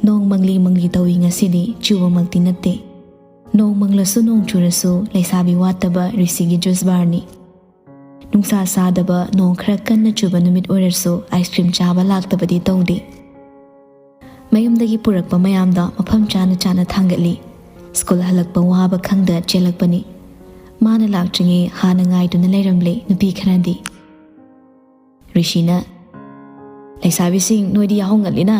ꯅꯣꯡ ꯃꯪꯂꯤ ꯃꯪꯂꯤ ꯇꯧꯏ ꯉꯁꯤꯗꯤ, ꯆꯨꯕꯃꯛꯇꯤ ꯅꯠꯇꯦ꯫ ꯅꯣꯡ ꯃꯪꯂꯁꯨ ꯅꯣꯡ ꯆꯨꯔꯁꯨ, ꯂꯩꯁꯥꯕꯤ ꯋꯥꯠꯇꯕ ꯔꯤꯁꯤꯒꯤ ꯖꯨꯁ ꯕꯥꯔꯅꯤ꯫ ꯅꯨꯡꯁꯥ ꯁꯥꯗꯕ, ꯅꯣꯡ ꯈꯔ ꯀꯟꯅ ꯆꯨꯕ ꯅꯨꯃꯤꯠ ꯑꯣꯏꯔꯁꯨ, ꯑꯥꯏꯁ ꯀ꯭ꯔꯤꯝ ꯆꯥꯕ ꯂꯥꯛꯇꯕꯗꯤ ꯇꯧꯗꯦ꯫ ꯃꯌꯨꯝꯗꯒꯤ ꯄꯨꯔꯛꯄ ꯃꯌꯥꯝꯗꯣ ꯃꯐꯝ ꯆꯥꯅ ꯆꯥꯅ ꯊꯥꯡꯒꯠꯂꯤ꯫ ꯁ꯭ꯀꯨꯜ ꯍꯜꯂꯛꯄ ꯋꯥꯕ ꯈꯪꯗ ꯆꯦꯜꯂꯛꯄꯅꯤ꯫ ꯃꯥꯅ ꯂꯥꯛꯇ꯭ꯔꯤꯉꯩ ꯍꯥꯟꯅ ꯉꯥꯏꯗꯨꯅ ꯂꯩꯔꯝꯂꯦ ꯅꯨꯄꯤ ꯈꯔꯗꯤ꯫ ꯔꯤꯁꯤꯅ, "ꯂꯩꯁꯥꯕꯤꯁꯤꯡ, ꯅꯣꯏꯗꯤ ꯌꯥꯍꯧ ꯉꯜꯂꯤꯅ꯫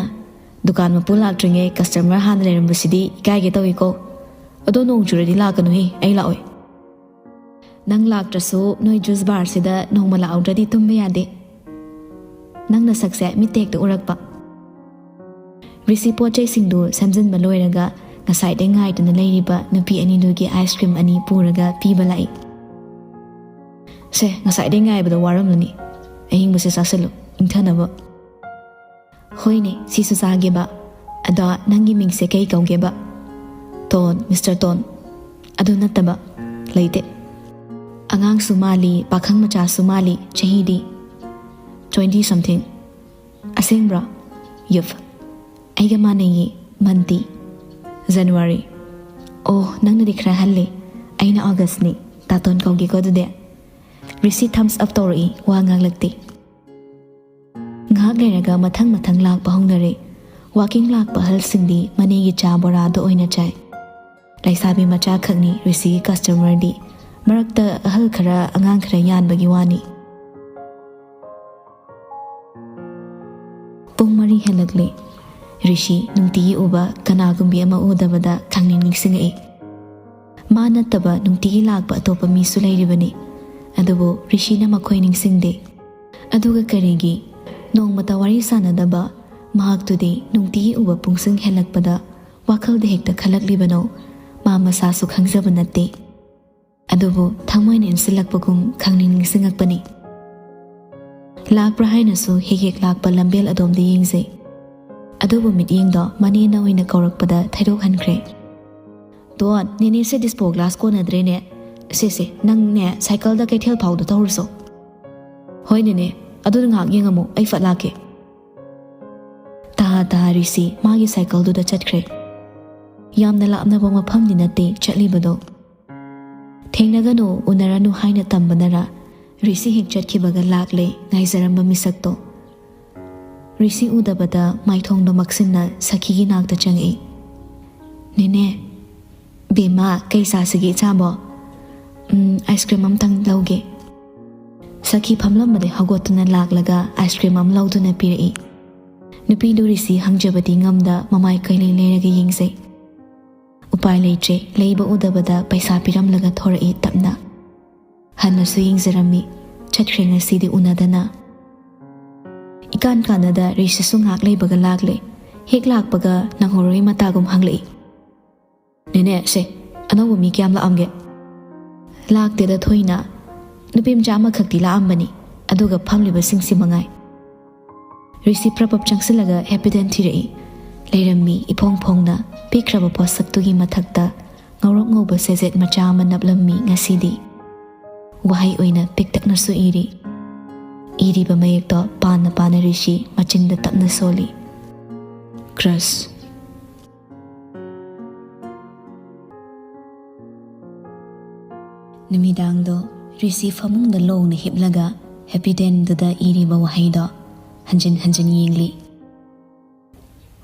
ꯗꯨꯀꯥꯟ ꯃꯄꯨ ꯂꯥꯛꯇ꯭ꯔꯤꯉꯩ ꯀꯁꯇꯃꯔ ꯍꯥꯟꯅ ꯂꯩꯔꯝꯕꯁꯤꯗꯤ ꯏꯀꯥꯏꯒꯦ ꯇꯧꯏꯀꯣ꯫ ꯑꯗꯣ ꯅꯣꯡ ꯆꯨꯔꯗꯤ ꯂꯥꯛꯀꯅꯨꯍꯦ, ꯑꯩ ꯂꯥꯛꯑꯣꯏ꯫ ꯅꯪ ꯂꯥꯛꯇ꯭ꯔꯁꯨ ꯅꯣꯏ ꯖꯨꯁ ꯕꯥꯔꯁꯤꯗ ꯅꯣꯡꯃ ꯂꯥꯛꯍꯧꯗ꯭ꯔꯗꯤ ꯇꯨꯝꯕ ꯌꯥꯗꯦ꯫ ꯅꯪ ꯅꯁꯛꯁꯦ ꯃꯤꯠꯇ ꯍꯦꯛꯇ ꯎꯔꯛꯄ꯫" ꯔꯤꯁꯤ ꯄꯣꯠ ꯆꯩꯁꯤꯡꯗꯨ ꯁꯦꯝꯖꯤꯟꯕ ꯂꯣꯏꯔꯒ ꯉꯁꯥꯏꯗꯩ ꯉꯥꯏꯗꯨꯅ ꯂꯩꯔꯤꯕ ꯅꯨꯄꯤ ꯑꯅꯤꯗꯨꯒꯤ ꯑꯥꯏꯁ ꯀ꯭ꯔꯤꯝ ꯑꯅꯤ ꯄꯨꯔꯒ ꯄꯤꯕ ꯂꯥꯛꯏ꯫ "ꯁꯦ, ꯉꯁꯥꯏꯗꯩ ꯉꯥꯏꯕꯗ ꯋꯥꯔꯝꯂꯅꯤ꯫ ꯑꯍꯤꯡꯕꯁꯦ ꯆꯥꯁꯤꯜꯂꯨ, ꯏꯪꯊꯅꯕ꯫" "ꯍꯣꯏꯅꯦ, ꯁꯤꯁꯨ ꯆꯥꯒꯦꯕ꯫ ꯑꯗꯣ ꯅꯪꯒꯤ ꯃꯤꯡꯁꯦ ꯀꯩ ꯀꯧꯒꯦꯕ?" "Tone, mister tone." "ꯑꯗꯨ ꯅꯠꯇꯕ ꯂꯩꯇꯦ꯫" "ꯑꯉꯥꯡꯁꯨ ꯃꯥꯜꯂꯤ, ꯄꯥꯈꯪ ꯃꯆꯥꯁꯨ ꯃꯥꯜꯂꯤ꯫ ꯆꯍꯤꯗꯤ?" "Twenty something꯫" "ꯑꯁꯦꯡꯕ꯭ꯔꯣ?" "ꯌꯨꯞ, ꯑꯩꯒ ꯃꯥꯟꯅꯩꯌꯦ꯫ ꯃꯟꯇꯤ, ꯖꯅꯋꯥꯔꯤ꯫" "ꯑꯣ, ꯅꯪꯅꯗꯤ ꯈꯔ ꯍꯜꯂꯦ꯫ ꯑꯩꯅ ꯑꯣꯒꯁꯅꯤ꯫ ꯇꯥꯇꯣꯟ ꯀꯧꯒꯦꯀꯣ ꯑꯗꯨꯗꯤ꯫" ꯔꯤꯁꯤ ꯊꯝꯁ ꯑꯞ ꯇꯧꯔꯛꯏ, ꯋꯥ ꯉꯥꯡꯂꯛꯇꯦ꯫ ꯉꯥꯏꯍꯥꯛ ꯂꯩꯔꯒ ꯃꯊꯪ ꯃꯊꯪ ꯂꯥꯛꯄ ꯍꯧꯅꯔꯦ꯫ ꯋꯥꯀꯤꯡ ꯂꯥꯛꯄ ꯑꯍꯜꯁꯤꯡꯗꯤ ꯃꯅꯦꯒꯤ ꯆꯥ ꯕꯣꯔꯥꯗꯣ ꯑꯣꯏꯅ ꯆꯥꯏ꯫ ꯂꯩꯁꯥꯕꯤ ꯃꯆꯥ ꯈꯛꯅꯤ ꯔꯤꯁꯤꯒꯤ ꯀꯁꯇꯃꯔꯗꯤ꯫ ꯃꯔꯛꯇ ꯑꯍꯜ ꯈꯔ, ꯑꯉꯥꯡ ꯈꯔ ꯌꯥꯟꯕꯒꯤ ꯋꯥꯅꯤ꯫ ꯄꯨꯡ ꯃꯔꯤ ꯍꯦꯜꯂꯛꯂꯦ꯫ ꯔꯤꯁꯤ ꯅꯨꯡꯇꯤꯒꯤ ꯎꯕ ꯀꯅꯥꯒꯨꯝꯕꯤ ꯑꯃ ꯎꯗꯕꯗ ꯈꯪꯅꯤꯡ ꯅꯤꯡꯁꯤꯡꯉꯛꯏ꯫ ꯃꯥ ꯅꯠꯇꯕ ꯅꯨꯡꯇꯤꯒꯤ ꯂꯥꯛꯄ ꯑꯇꯣꯞꯄ ꯃꯤꯁꯨ ꯂꯩꯔꯤꯕꯅꯤ, ꯑꯗꯨꯕꯨ ꯔꯤꯁꯤꯅ ꯃꯈꯣꯏ ꯅꯤꯡꯁꯤꯡꯗꯦ꯫ ꯑꯗꯨꯒ ꯀꯔꯤꯒꯤ ꯅꯣꯡꯃꯇ ꯋꯥꯔꯤ ꯁꯥꯟꯅꯗꯕ ꯃꯍꯥꯛꯇꯨꯗꯤ ꯅꯨꯡꯇꯤꯒꯤ ꯎꯕ ꯄꯨꯡꯁꯤꯡ ꯍꯦꯜꯂꯛꯄꯗ ꯋꯥꯈꯜꯗ ꯍꯦꯛꯇ ꯈꯜꯂꯛꯂꯤꯕꯅꯣ, ꯃꯥ ꯃꯁꯥꯁꯨ ꯈꯪꯖꯕ ꯅꯠꯇꯦ꯫ ꯑꯗꯨꯕꯨ ꯊꯃꯣꯏꯅ ꯏꯟꯁꯤꯜꯂꯛꯄꯒꯨꯝ ꯈꯪꯅꯤꯡ ꯅꯤꯡꯁꯤꯡꯉꯛꯄꯅꯤ꯫ ꯂꯥꯛꯄ꯭ꯔꯥ ꯍꯥꯏꯅꯁꯨ ꯍꯦꯛ ꯍꯦꯛ ꯂꯥꯛꯄ ꯂꯝꯕꯦꯜ ꯑꯗꯣꯝꯗ ꯌꯦꯡꯖꯩ꯫ ꯑꯗꯨꯕꯨ ꯃꯤꯠꯌꯦꯡꯗꯣ ꯃꯅꯦꯅ ꯑꯣꯏꯅ ꯀꯧꯔꯛꯄꯗ ꯊꯩꯗꯣꯛꯍꯟꯈ꯭ꯔꯦ꯫ "ꯗꯣꯟ, ꯅꯦꯅꯦꯁꯦ ꯗꯤꯁꯄꯣ ꯒ꯭ꯂꯥꯁ ꯀꯣꯟꯅꯗ꯭ꯔꯦꯅꯦ꯫ ꯁꯦ ꯁꯦ, ꯅꯪꯅꯦ ꯁꯥꯏꯀꯜꯗ ꯀꯩꯊꯦꯜ ꯐꯥꯎꯗ ꯊꯧꯔꯨꯁꯣ꯫" "ꯍꯣꯏ ꯅꯦꯅꯦ, ꯑꯗꯨꯗ ꯉꯥꯏꯍꯥꯛ ꯌꯦꯡꯉꯝꯃꯨ, ꯑꯩ ꯐꯠ ꯂꯥꯛꯀꯦ꯫" ꯇꯍꯥ ꯇꯍꯥ ꯔꯤꯁꯤ ꯃꯥꯒꯤ ꯁꯥꯏꯀꯜꯗꯨꯗ ꯆꯠꯈ꯭ꯔꯦ꯫ ꯌꯥꯝꯅ ꯂꯥꯞꯅꯕ ꯃꯐꯝꯗꯤ ꯅꯠꯇꯦ ꯆꯠꯂꯤꯕꯗꯣ꯫ ꯊꯦꯡꯅꯒꯅꯨ, ꯎꯅꯔꯅꯨ ꯍꯥꯏꯅ ꯇꯝꯕꯅꯔ, ꯔꯤꯁꯤ ꯍꯦꯛ ꯆꯠꯈꯤꯕꯒ ꯂꯥꯛꯂꯦ ꯉꯥꯏꯖꯔꯝꯕ ꯃꯤꯁꯛꯇꯣ꯫ ꯔꯤꯁꯤ ꯎꯗꯕꯗ ꯃꯥꯏꯊꯣꯡꯗꯣ ꯃꯛꯁꯤꯟꯅ ꯁꯈꯤꯒꯤ ꯅꯥꯛꯇ ꯆꯪꯉꯛꯏ꯫ "ꯅꯦꯅꯦ꯫" "ꯕꯦꯝꯃ, ꯀꯩ ꯆꯥꯁꯤꯒꯦ ꯏꯆꯥꯕꯣ?" "ꯎꯝ, ꯑꯥꯏꯁ ꯀ꯭ꯔꯤꯝ ꯑꯝꯇꯪ ꯂꯧꯒꯦ꯫" ꯁꯈꯤ ꯐꯝꯂꯝꯕꯗꯩ ꯍꯧꯒꯠꯇꯨꯅ ꯂꯥꯛꯂꯒ ꯑꯥꯏꯁ ꯀ꯭ꯔꯤꯝ ꯑꯃ ꯂꯧꯗꯨꯅ ꯄꯤꯔꯛꯏ꯫ ꯅꯨꯄꯤꯗꯨ ꯔꯤꯁꯤ ꯍꯪꯖꯕꯗꯤ ꯉꯝꯗ ꯃꯃꯥꯏ ꯀꯩꯂꯩ ꯂꯩꯔꯒ ꯌꯦꯡꯖꯩ꯫ ꯎꯄꯥꯏ ꯂꯩꯇ꯭ꯔꯦ, ꯂꯩꯕ ꯎꯗꯕꯗ ꯄꯩꯁꯥ ꯄꯤꯔꯝꯂꯒ ꯊꯣꯔꯛꯏ ꯇꯞꯅ꯫ ꯍꯟꯅꯁꯨ ꯌꯦꯡꯖꯔꯝꯃꯤ, ꯆꯠꯈ꯭ꯔꯦ ꯉꯁꯤꯗꯤ ꯎꯅꯗꯅ꯫ ꯏꯀꯥꯟ ꯀꯥꯟꯅꯗ ꯔꯤꯁꯤꯁꯨ ꯉꯥꯏꯍꯥꯛ ꯂꯩꯕꯒ ꯂꯥꯛꯂꯦ꯫ ꯍꯦꯛ ꯂꯥꯛꯄꯒ ꯅꯪꯍꯧꯔꯣꯏ ꯃꯇꯥꯒꯨꯝ ꯍꯪꯂꯛꯏ꯫ "ꯅꯦꯅꯦ, ꯁꯦ, ꯑꯅꯧꯕ ꯃꯤ ꯀꯌꯥꯝ ꯂꯥꯛꯑꯝꯒꯦ?" "ꯂꯥꯛꯇꯦꯗ ꯊꯣꯏꯅ, ꯅꯨꯄꯤ ꯃꯆꯥ ꯑꯃꯈꯛꯇꯤ ꯂꯥꯛꯑꯝꯕꯅꯤ, ꯑꯗꯨꯒ ꯐꯝꯂꯤꯕꯁꯤꯡꯁꯤ ꯃꯉꯥꯏ꯫" ꯔꯤꯁꯤ ꯄ꯭ꯔꯞ ꯄ꯭ꯔꯞ ꯆꯪꯁꯤꯜꯂꯒ ꯍꯦꯄꯤꯗꯦꯟ ꯊꯤꯔꯛꯏ꯫ ꯂꯩꯔꯝꯃꯤ ꯏꯐꯣꯡ ꯐꯣꯡꯅ ꯄꯤꯛꯈ꯭ꯔꯕ ꯄꯣꯠꯁꯛꯇꯨꯒꯤ ꯃꯊꯛꯇ ꯉꯧꯔꯣꯛ ꯉꯧꯕ ꯁꯦꯖꯦꯠ ꯃꯆꯥ ꯑꯃ ꯅꯞꯂꯝꯃꯤ ꯉꯁꯤꯗꯤ꯫ ꯋꯥꯍꯩ ꯑꯣꯏꯅ ꯄꯤꯛꯇꯛꯅꯁꯨ ꯏꯔꯤ꯫ ꯏꯔꯤꯕ ꯃꯌꯦꯛꯇꯣ ꯄꯥꯅ ꯄꯥꯅ ꯔꯤꯁꯤ ꯃꯆꯤꯟꯗ ꯇꯞꯅ ꯁꯣꯜꯂꯤ꯫ "ꯀ꯭ꯔꯁ꯫" ꯅꯨꯃꯤꯗꯥꯡꯗꯣ ꯔꯤꯁꯤ ꯐꯃꯨꯡꯗ ꯂꯣꯡꯅ ꯍꯤꯞꯂꯒ ꯍꯦꯄꯤꯗꯦꯟꯗꯨꯗ ꯏꯔꯤꯕ ꯋꯥꯍꯩꯗꯣ ꯍꯟꯖꯤꯟ ꯍꯟꯖꯤꯟ ꯌꯦꯡꯂꯤ꯫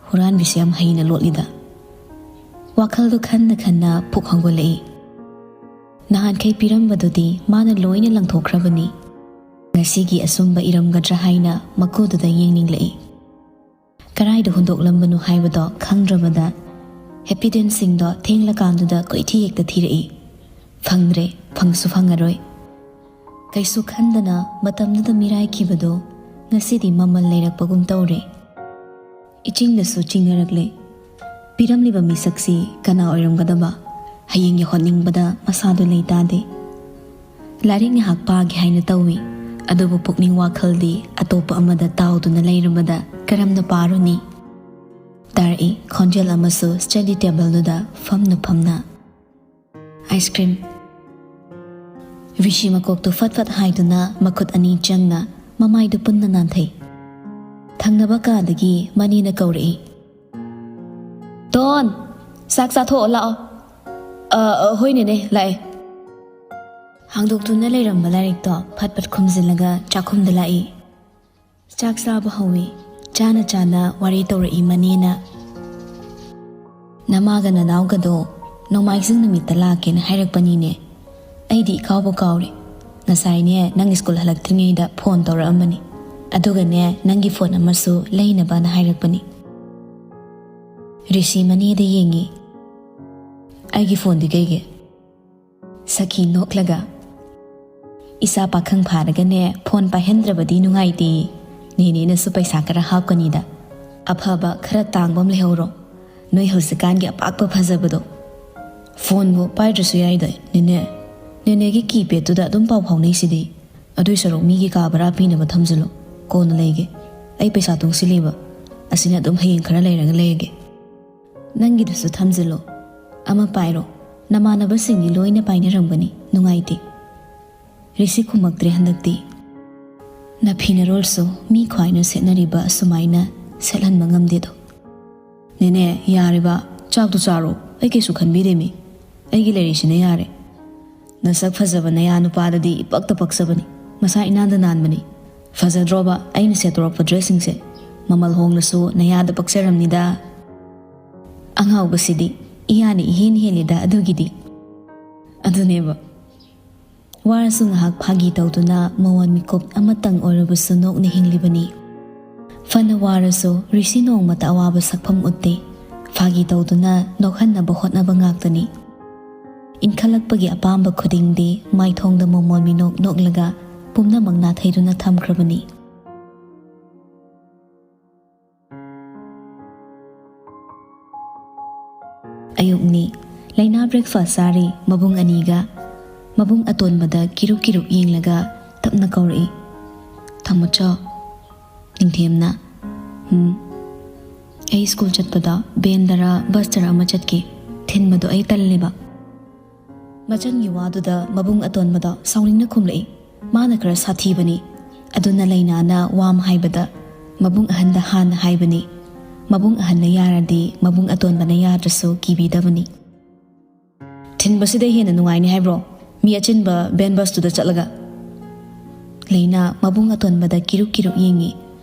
"ꯍꯨꯔꯥꯟꯕꯤꯁꯦ ꯌꯥꯝ ꯍꯩꯅ ꯂꯣꯠꯂꯤꯗ꯫" ꯋꯥꯈꯜꯗꯣ ꯈꯟꯅ ꯈꯟꯅ ꯄꯨꯛ ꯍꯧꯒꯠꯂꯛꯏ꯫ ꯅꯍꯥꯟꯈꯩ ꯄꯤꯔꯝꯕꯗꯨꯗꯤ ꯃꯥꯅ ꯂꯣꯏꯅ ꯂꯪꯊꯣꯛꯈ꯭ꯔꯕꯅꯤ꯫ ꯉꯁꯤꯒꯤ ꯑꯆꯨꯝꯕ ꯏꯔꯝꯒꯗ꯭ꯔꯥ ꯍꯥꯏꯅ ꯃꯀꯨꯗꯨꯗ ꯌꯦꯡꯅꯤꯡꯂꯛꯏ꯫ ꯀꯔꯥꯏꯗ ꯍꯨꯟꯗꯣꯛꯂꯝꯕꯅꯣ ꯍꯥꯏꯕꯗꯣ ꯈꯪꯗ꯭ꯔꯕꯗ ꯍꯦꯄꯤꯗꯦꯟꯁꯤꯡꯗꯣ ꯊꯦꯡꯂꯀꯥꯟꯗꯨꯗ ꯀꯣꯏꯊꯤ ꯍꯦꯛꯇ ꯊꯤꯔꯛꯏ꯫ ꯐꯪꯗ꯭ꯔꯦ, ꯐꯪꯁꯨ ꯐꯪꯉꯔꯣꯏ꯫ ꯀꯩꯁꯨ ꯈꯟꯗꯅ ꯃꯇꯝꯗꯨꯗ ꯃꯤꯔꯥꯏꯈꯤꯕꯗꯣ ꯉꯁꯤꯗꯤ ꯃꯃꯜ ꯂꯩꯔꯛꯄꯒꯨꯝ ꯇꯧꯔꯦ꯫ ꯏꯆꯤꯡꯗꯁꯨ ꯆꯤꯡꯅꯔꯛꯂꯦ꯫ ꯄꯤꯔꯝꯂꯤꯕ ꯃꯤꯁꯛꯁꯤ ꯀꯅꯥ ꯑꯣꯏꯔꯝꯒꯗꯕ? ꯍꯌꯦꯡꯒꯤ ꯍꯣꯠꯅꯤꯡꯕꯗ ꯃꯁꯥꯗꯨ ꯂꯩꯇꯥꯗꯦ꯫ ꯂꯥꯏꯔꯤꯛ ꯉꯥꯏꯍꯥꯛ ꯄꯥꯒꯦ ꯍꯥꯏꯅ ꯇꯧꯏ, ꯑꯗꯨꯕꯨ ꯄꯨꯛꯅꯤꯡ ꯋꯥꯈꯜꯗꯤ ꯑꯇꯣꯞꯄ ꯑꯃꯗ ꯇꯥꯎꯗꯨꯅ ꯂꯩꯔꯕꯗ ꯀꯔꯝꯅ ꯄꯥꯔꯨꯅꯤ? ꯇꯥꯔꯛꯏ ꯈꯣꯟꯖꯦꯜ ꯑꯃꯁꯨ ꯁ꯭ꯇꯗꯤ ꯇꯦꯕꯜꯗꯨꯗ ꯐꯝꯅ ꯐꯝꯅ꯫ "Ice cream." ꯔꯤꯁꯤ ꯃꯀꯣꯛꯇꯨ ꯐꯠ ꯐꯠ ꯍꯥꯏꯗꯨꯅ ꯃꯈꯨꯠ ꯑꯅꯤ ꯆꯪꯅ ꯃꯃꯥꯏꯗꯨ ꯄꯨꯟꯅ ꯅꯥꯟꯊꯩ꯫ ꯊꯪꯅꯕ ꯀꯥꯗꯒꯤ ꯃꯅꯦꯅ ꯀꯧꯔꯛꯏ꯫ "ꯇꯣꯟ, ꯆꯥꯛ ꯆꯥꯊꯣꯛꯑꯣ ꯂꯥꯛꯑꯣ꯫" "ꯑ, ꯑ, ꯍꯣꯏ ꯅꯦꯅꯦ, ꯂꯥꯛꯑꯦ꯫" ꯍꯥꯡꯗꯣꯛꯇꯨꯅ ꯂꯩꯔꯝꯕ ꯂꯥꯏꯔꯤꯛꯇꯣ ꯐꯠ ꯐꯠ ꯈꯨꯝꯖꯤꯜꯂꯒ ꯆꯥꯛꯈꯨꯝꯗ ꯂꯥꯛꯏ꯫ ꯆꯥꯛ ꯆꯥꯕ ꯍꯧꯏ꯫ ꯆꯥꯅ ꯆꯥꯅ ꯋꯥꯔꯤ ꯇꯧꯔꯛꯏ ꯃꯅꯦꯅ꯫ "ꯅꯃꯥꯒ ꯅꯅꯥꯎꯒꯗꯣ ꯅꯣꯡꯃꯥꯏꯖꯤꯡ ꯅꯨꯃꯤꯠꯇ ꯂꯥꯛꯀꯦꯅ ꯍꯥꯏꯔꯛꯄꯅꯤꯅꯦ꯫ ꯑꯩꯗꯤ ꯏꯀꯥꯎꯕꯨ ꯀꯥꯎꯔꯦ꯫ ꯉꯁꯥꯏꯅꯦ, ꯅꯪ ꯁ꯭ꯀꯨꯜ ꯍꯜꯂꯛꯇ꯭ꯔꯤꯉꯩꯗ ꯐꯣꯟ ꯇꯧꯔꯛꯑꯝꯕꯅꯤ꯫ ꯑꯗꯨꯒꯅꯦ, ꯅꯪꯒꯤ ꯐꯣꯟ ꯑꯃꯁꯨ ꯂꯩꯅꯕꯅ ꯍꯥꯏꯔꯛꯄꯅꯤ꯫ ꯔꯤꯁꯤ ꯃꯅꯦꯗ ꯌꯦꯡꯉꯤ꯫ "ꯑꯩꯒꯤ ꯐꯣꯟꯗꯤ ꯀꯩꯒꯤ?" ꯁꯈꯤ ꯅꯣꯛꯂꯒ, "ꯏꯆꯥ ꯄꯥꯈꯪ ꯐꯥꯔꯒꯅꯦ, ꯐꯣꯟ ꯄꯥꯏꯍꯟꯗ꯭ꯔꯕꯗꯤ ꯅꯨꯡꯉꯥꯏꯇꯦ꯫ ꯅꯦꯅꯦꯅꯁꯨ ꯄꯩꯁꯥ ꯈꯔ ꯍꯥꯞꯀꯅꯤꯗ꯫ ꯑꯐꯕ ꯈꯔ ꯇꯥꯡꯕ ꯑꯃ ꯂꯩꯍꯧꯔꯣ꯫ ꯅꯣꯏ ꯍꯧꯖꯤꯛꯀꯥꯟꯒꯤ ꯑꯄꯥꯛꯄ ꯐꯖꯕꯗꯣ꯫ ꯐꯣꯟꯕꯨ ꯄꯥꯏꯗ꯭ꯔꯁꯨ ꯌꯥꯏꯗ, ꯅꯦꯅꯦ꯫ ꯅꯦꯅꯦꯒꯤ ꯀꯤꯄꯦꯗꯇꯨꯗ ꯑꯗꯨꯝ ꯄꯥꯎ ꯐꯥꯎꯅꯩꯁꯤꯗꯤ꯫ ꯑꯗꯨꯏ ꯁꯔꯨꯛ ꯃꯤꯒꯤ ꯀꯥ ꯚꯔꯥ ꯄꯤꯅꯕ ꯊꯝꯖꯤꯜꯂꯨ꯫ ꯀꯣꯟꯅ ꯂꯩꯒꯦ꯫ ꯑꯩ ꯄꯩꯁꯥ ꯇꯨꯡꯁꯤꯜꯂꯤꯕ꯫ ꯑꯁꯤꯅ ꯑꯗꯨꯝ ꯍꯌꯦꯡ ꯈꯔ ꯂꯩꯔꯒ ꯂꯩꯔꯒꯦ꯫ ꯅꯪꯒꯤꯗꯨꯁꯨ ꯊꯝꯖꯤꯜꯂꯣ꯫ ꯑꯃ ꯄꯥꯏꯔꯣ꯫ ꯅꯃꯥꯟꯅꯕꯁꯤꯡꯗꯤ ꯂꯣꯏꯅ ꯄꯥꯏꯅꯔꯝꯒꯅꯤ꯫ ꯅꯨꯡꯉꯥꯏꯇꯦ꯫" ꯔꯤꯁꯤ ꯈꯨꯝꯃꯛꯇ꯭ꯔꯦ ꯍꯟꯗꯛꯇꯤ꯫ ꯅꯐꯤ ꯅꯔꯣꯜꯁꯨ ꯃꯤ ꯈ꯭ꯋꯥꯏꯅ ꯁꯦꯠꯅꯔꯤꯕ ꯑꯁꯨꯃꯥꯏꯅ ꯁꯦꯠꯍꯟꯕ ꯉꯝꯗꯦꯗꯣ꯫ "ꯅꯦꯅꯦ, ꯌꯥꯔꯦꯕ, ꯆꯥꯛꯇꯨ ꯆꯥꯔꯣ, ꯑꯩ ꯀꯩꯁꯨ ꯈꯟꯕꯤꯗꯦꯃꯤ꯫ ꯑꯩꯒꯤ ꯂꯩꯔꯤꯁꯤꯅ ꯌꯥꯔꯦ꯫ ꯅꯁꯛ ꯐꯖꯕ ꯅꯌꯥ ꯅꯨꯄꯥꯗꯗꯤ ꯏꯄꯛꯇ ꯄꯛꯆꯕꯅꯤ, ꯃꯁꯥ ꯏꯅꯥꯟꯗ ꯅꯥꯟꯕꯅꯤ꯫ ꯐꯖꯗ꯭ꯔꯣꯕ ꯑꯩꯅ ꯁꯦꯠꯇꯣꯔꯛꯄ ꯗ꯭ꯔꯦꯁꯁꯤꯡꯁꯦ? ꯃꯃꯜ ꯍꯣꯡꯂꯁꯨ ꯅꯌꯥꯗ ꯄꯛꯆꯔꯝꯅꯤꯗ꯫ ꯑꯉꯥꯎꯕꯁꯤꯗꯤ ꯏꯌꯥꯅ ꯏꯍꯦꯟ ꯍꯦꯜꯂꯤꯗ ꯑꯗꯨꯒꯤꯗꯤ꯫" ꯑꯗꯨꯅꯦꯕ꯫ ꯋꯥꯔꯁꯨ ꯉꯥꯏꯍꯥꯛ ꯐꯥꯒꯤ ꯇꯧꯗꯨꯅ ꯃꯋꯥꯟ ꯃꯤꯀꯨꯞ ꯑꯃꯇꯪ ꯑꯣꯏꯔꯕꯁꯨ ꯅꯣꯛꯅ ꯍꯤꯡꯂꯤꯕꯅꯤ꯫ ꯐꯅ ꯋꯥꯔꯁꯨ ꯔꯤꯁꯤ ꯅꯣꯡꯃꯇ ꯑꯋꯥꯕ ꯁꯛꯐꯝ ꯎꯠꯇꯦ꯫ ꯐꯥꯒꯤ ꯇꯧꯗꯨꯅ ꯅꯣꯛꯍꯟꯅꯕ ꯍꯣꯠꯅꯕ ꯉꯥꯛꯇꯅꯤ꯫ ꯏꯟꯈꯠꯂꯛꯄꯒꯤ ꯑꯄꯥꯝꯕ ꯈꯨꯗꯤꯡꯗꯤ ꯃꯥꯏꯊꯣꯡꯗ ꯃꯣꯃꯣꯟ ꯃꯤꯅꯣꯛ ꯅꯣꯛꯂꯒ ꯄꯨꯝꯅꯃꯛ ꯅꯥꯊꯩꯗꯨꯅ ꯊꯝꯈ꯭ꯔꯕꯅꯤ꯫ ꯑꯌꯨꯛꯅꯤ꯫ ꯂꯩꯅꯥ breakfast ꯆꯥꯔꯤ꯫ ꯃꯕꯨꯡ ꯑꯅꯤꯒ ꯃꯕꯨꯡ ꯑꯇꯣꯟꯕꯗ ꯀꯤꯔꯨꯛ ꯀꯤꯔꯨꯛ ꯌꯦꯡꯂꯒ ꯇꯞꯅ ꯀꯧꯔꯛꯏ, "ꯇꯥꯃꯣꯆꯧ꯫" ꯅꯤꯡꯊꯦꯝꯅ, "ꯎꯝ, ꯑꯩ ꯁ꯭ꯀꯨꯜ ꯆꯠꯄꯗ ꯚꯦꯟꯗꯔ ꯕꯁꯇꯔ ꯑꯃ ꯆꯠꯀꯦ꯫ ꯊꯤꯟꯕꯗꯣ ꯑꯩ ꯇꯜꯂꯦꯕ꯫" ꯃꯆꯟꯒꯤ ꯋꯥꯗꯨꯗ ꯃꯕꯨꯡ ꯑꯇꯣꯟꯕꯗ ꯁꯥꯎꯅꯤꯡꯅ ꯈꯨꯝꯂꯛꯏ꯫ ꯃꯥꯅ ꯈꯔ ꯁꯥꯊꯤꯕꯅꯤ꯫ ꯑꯗꯨꯅ ꯂꯩꯅꯥꯅ ꯋꯥ ꯑꯃ ꯍꯥꯏꯕꯗ ꯃꯕꯨꯡ ꯑꯍꯟꯗ ꯍꯥꯟꯅ ꯍꯥꯏꯕꯅꯤ꯫ ꯃꯕꯨꯡ ꯑꯍꯟꯅ ꯌꯥꯔꯗꯤ ꯃꯕꯨꯡ ꯑꯇꯣꯟꯕꯅ ꯌꯥꯗ꯭ꯔꯁꯨ ꯀꯤꯕꯤꯗꯕꯅꯤ꯫ "ꯊꯤꯟꯕꯁꯤꯗ ꯍꯦꯟꯅ ꯅꯨꯡꯉꯥꯏꯅꯤ ꯍꯥꯏꯕ꯭ꯔꯣ, ꯃꯤ ꯑꯆꯤꯟꯕ ꯚꯦꯟ ꯕꯁꯇꯨꯗ ꯆꯠꯂꯒ?" ꯂꯩꯅꯥ ꯃꯕꯨꯡ ꯑꯇꯣꯟꯕꯗ ꯀꯤꯔꯨꯛ ꯀꯤꯔꯨꯛ ꯌꯦꯡꯉꯤ꯫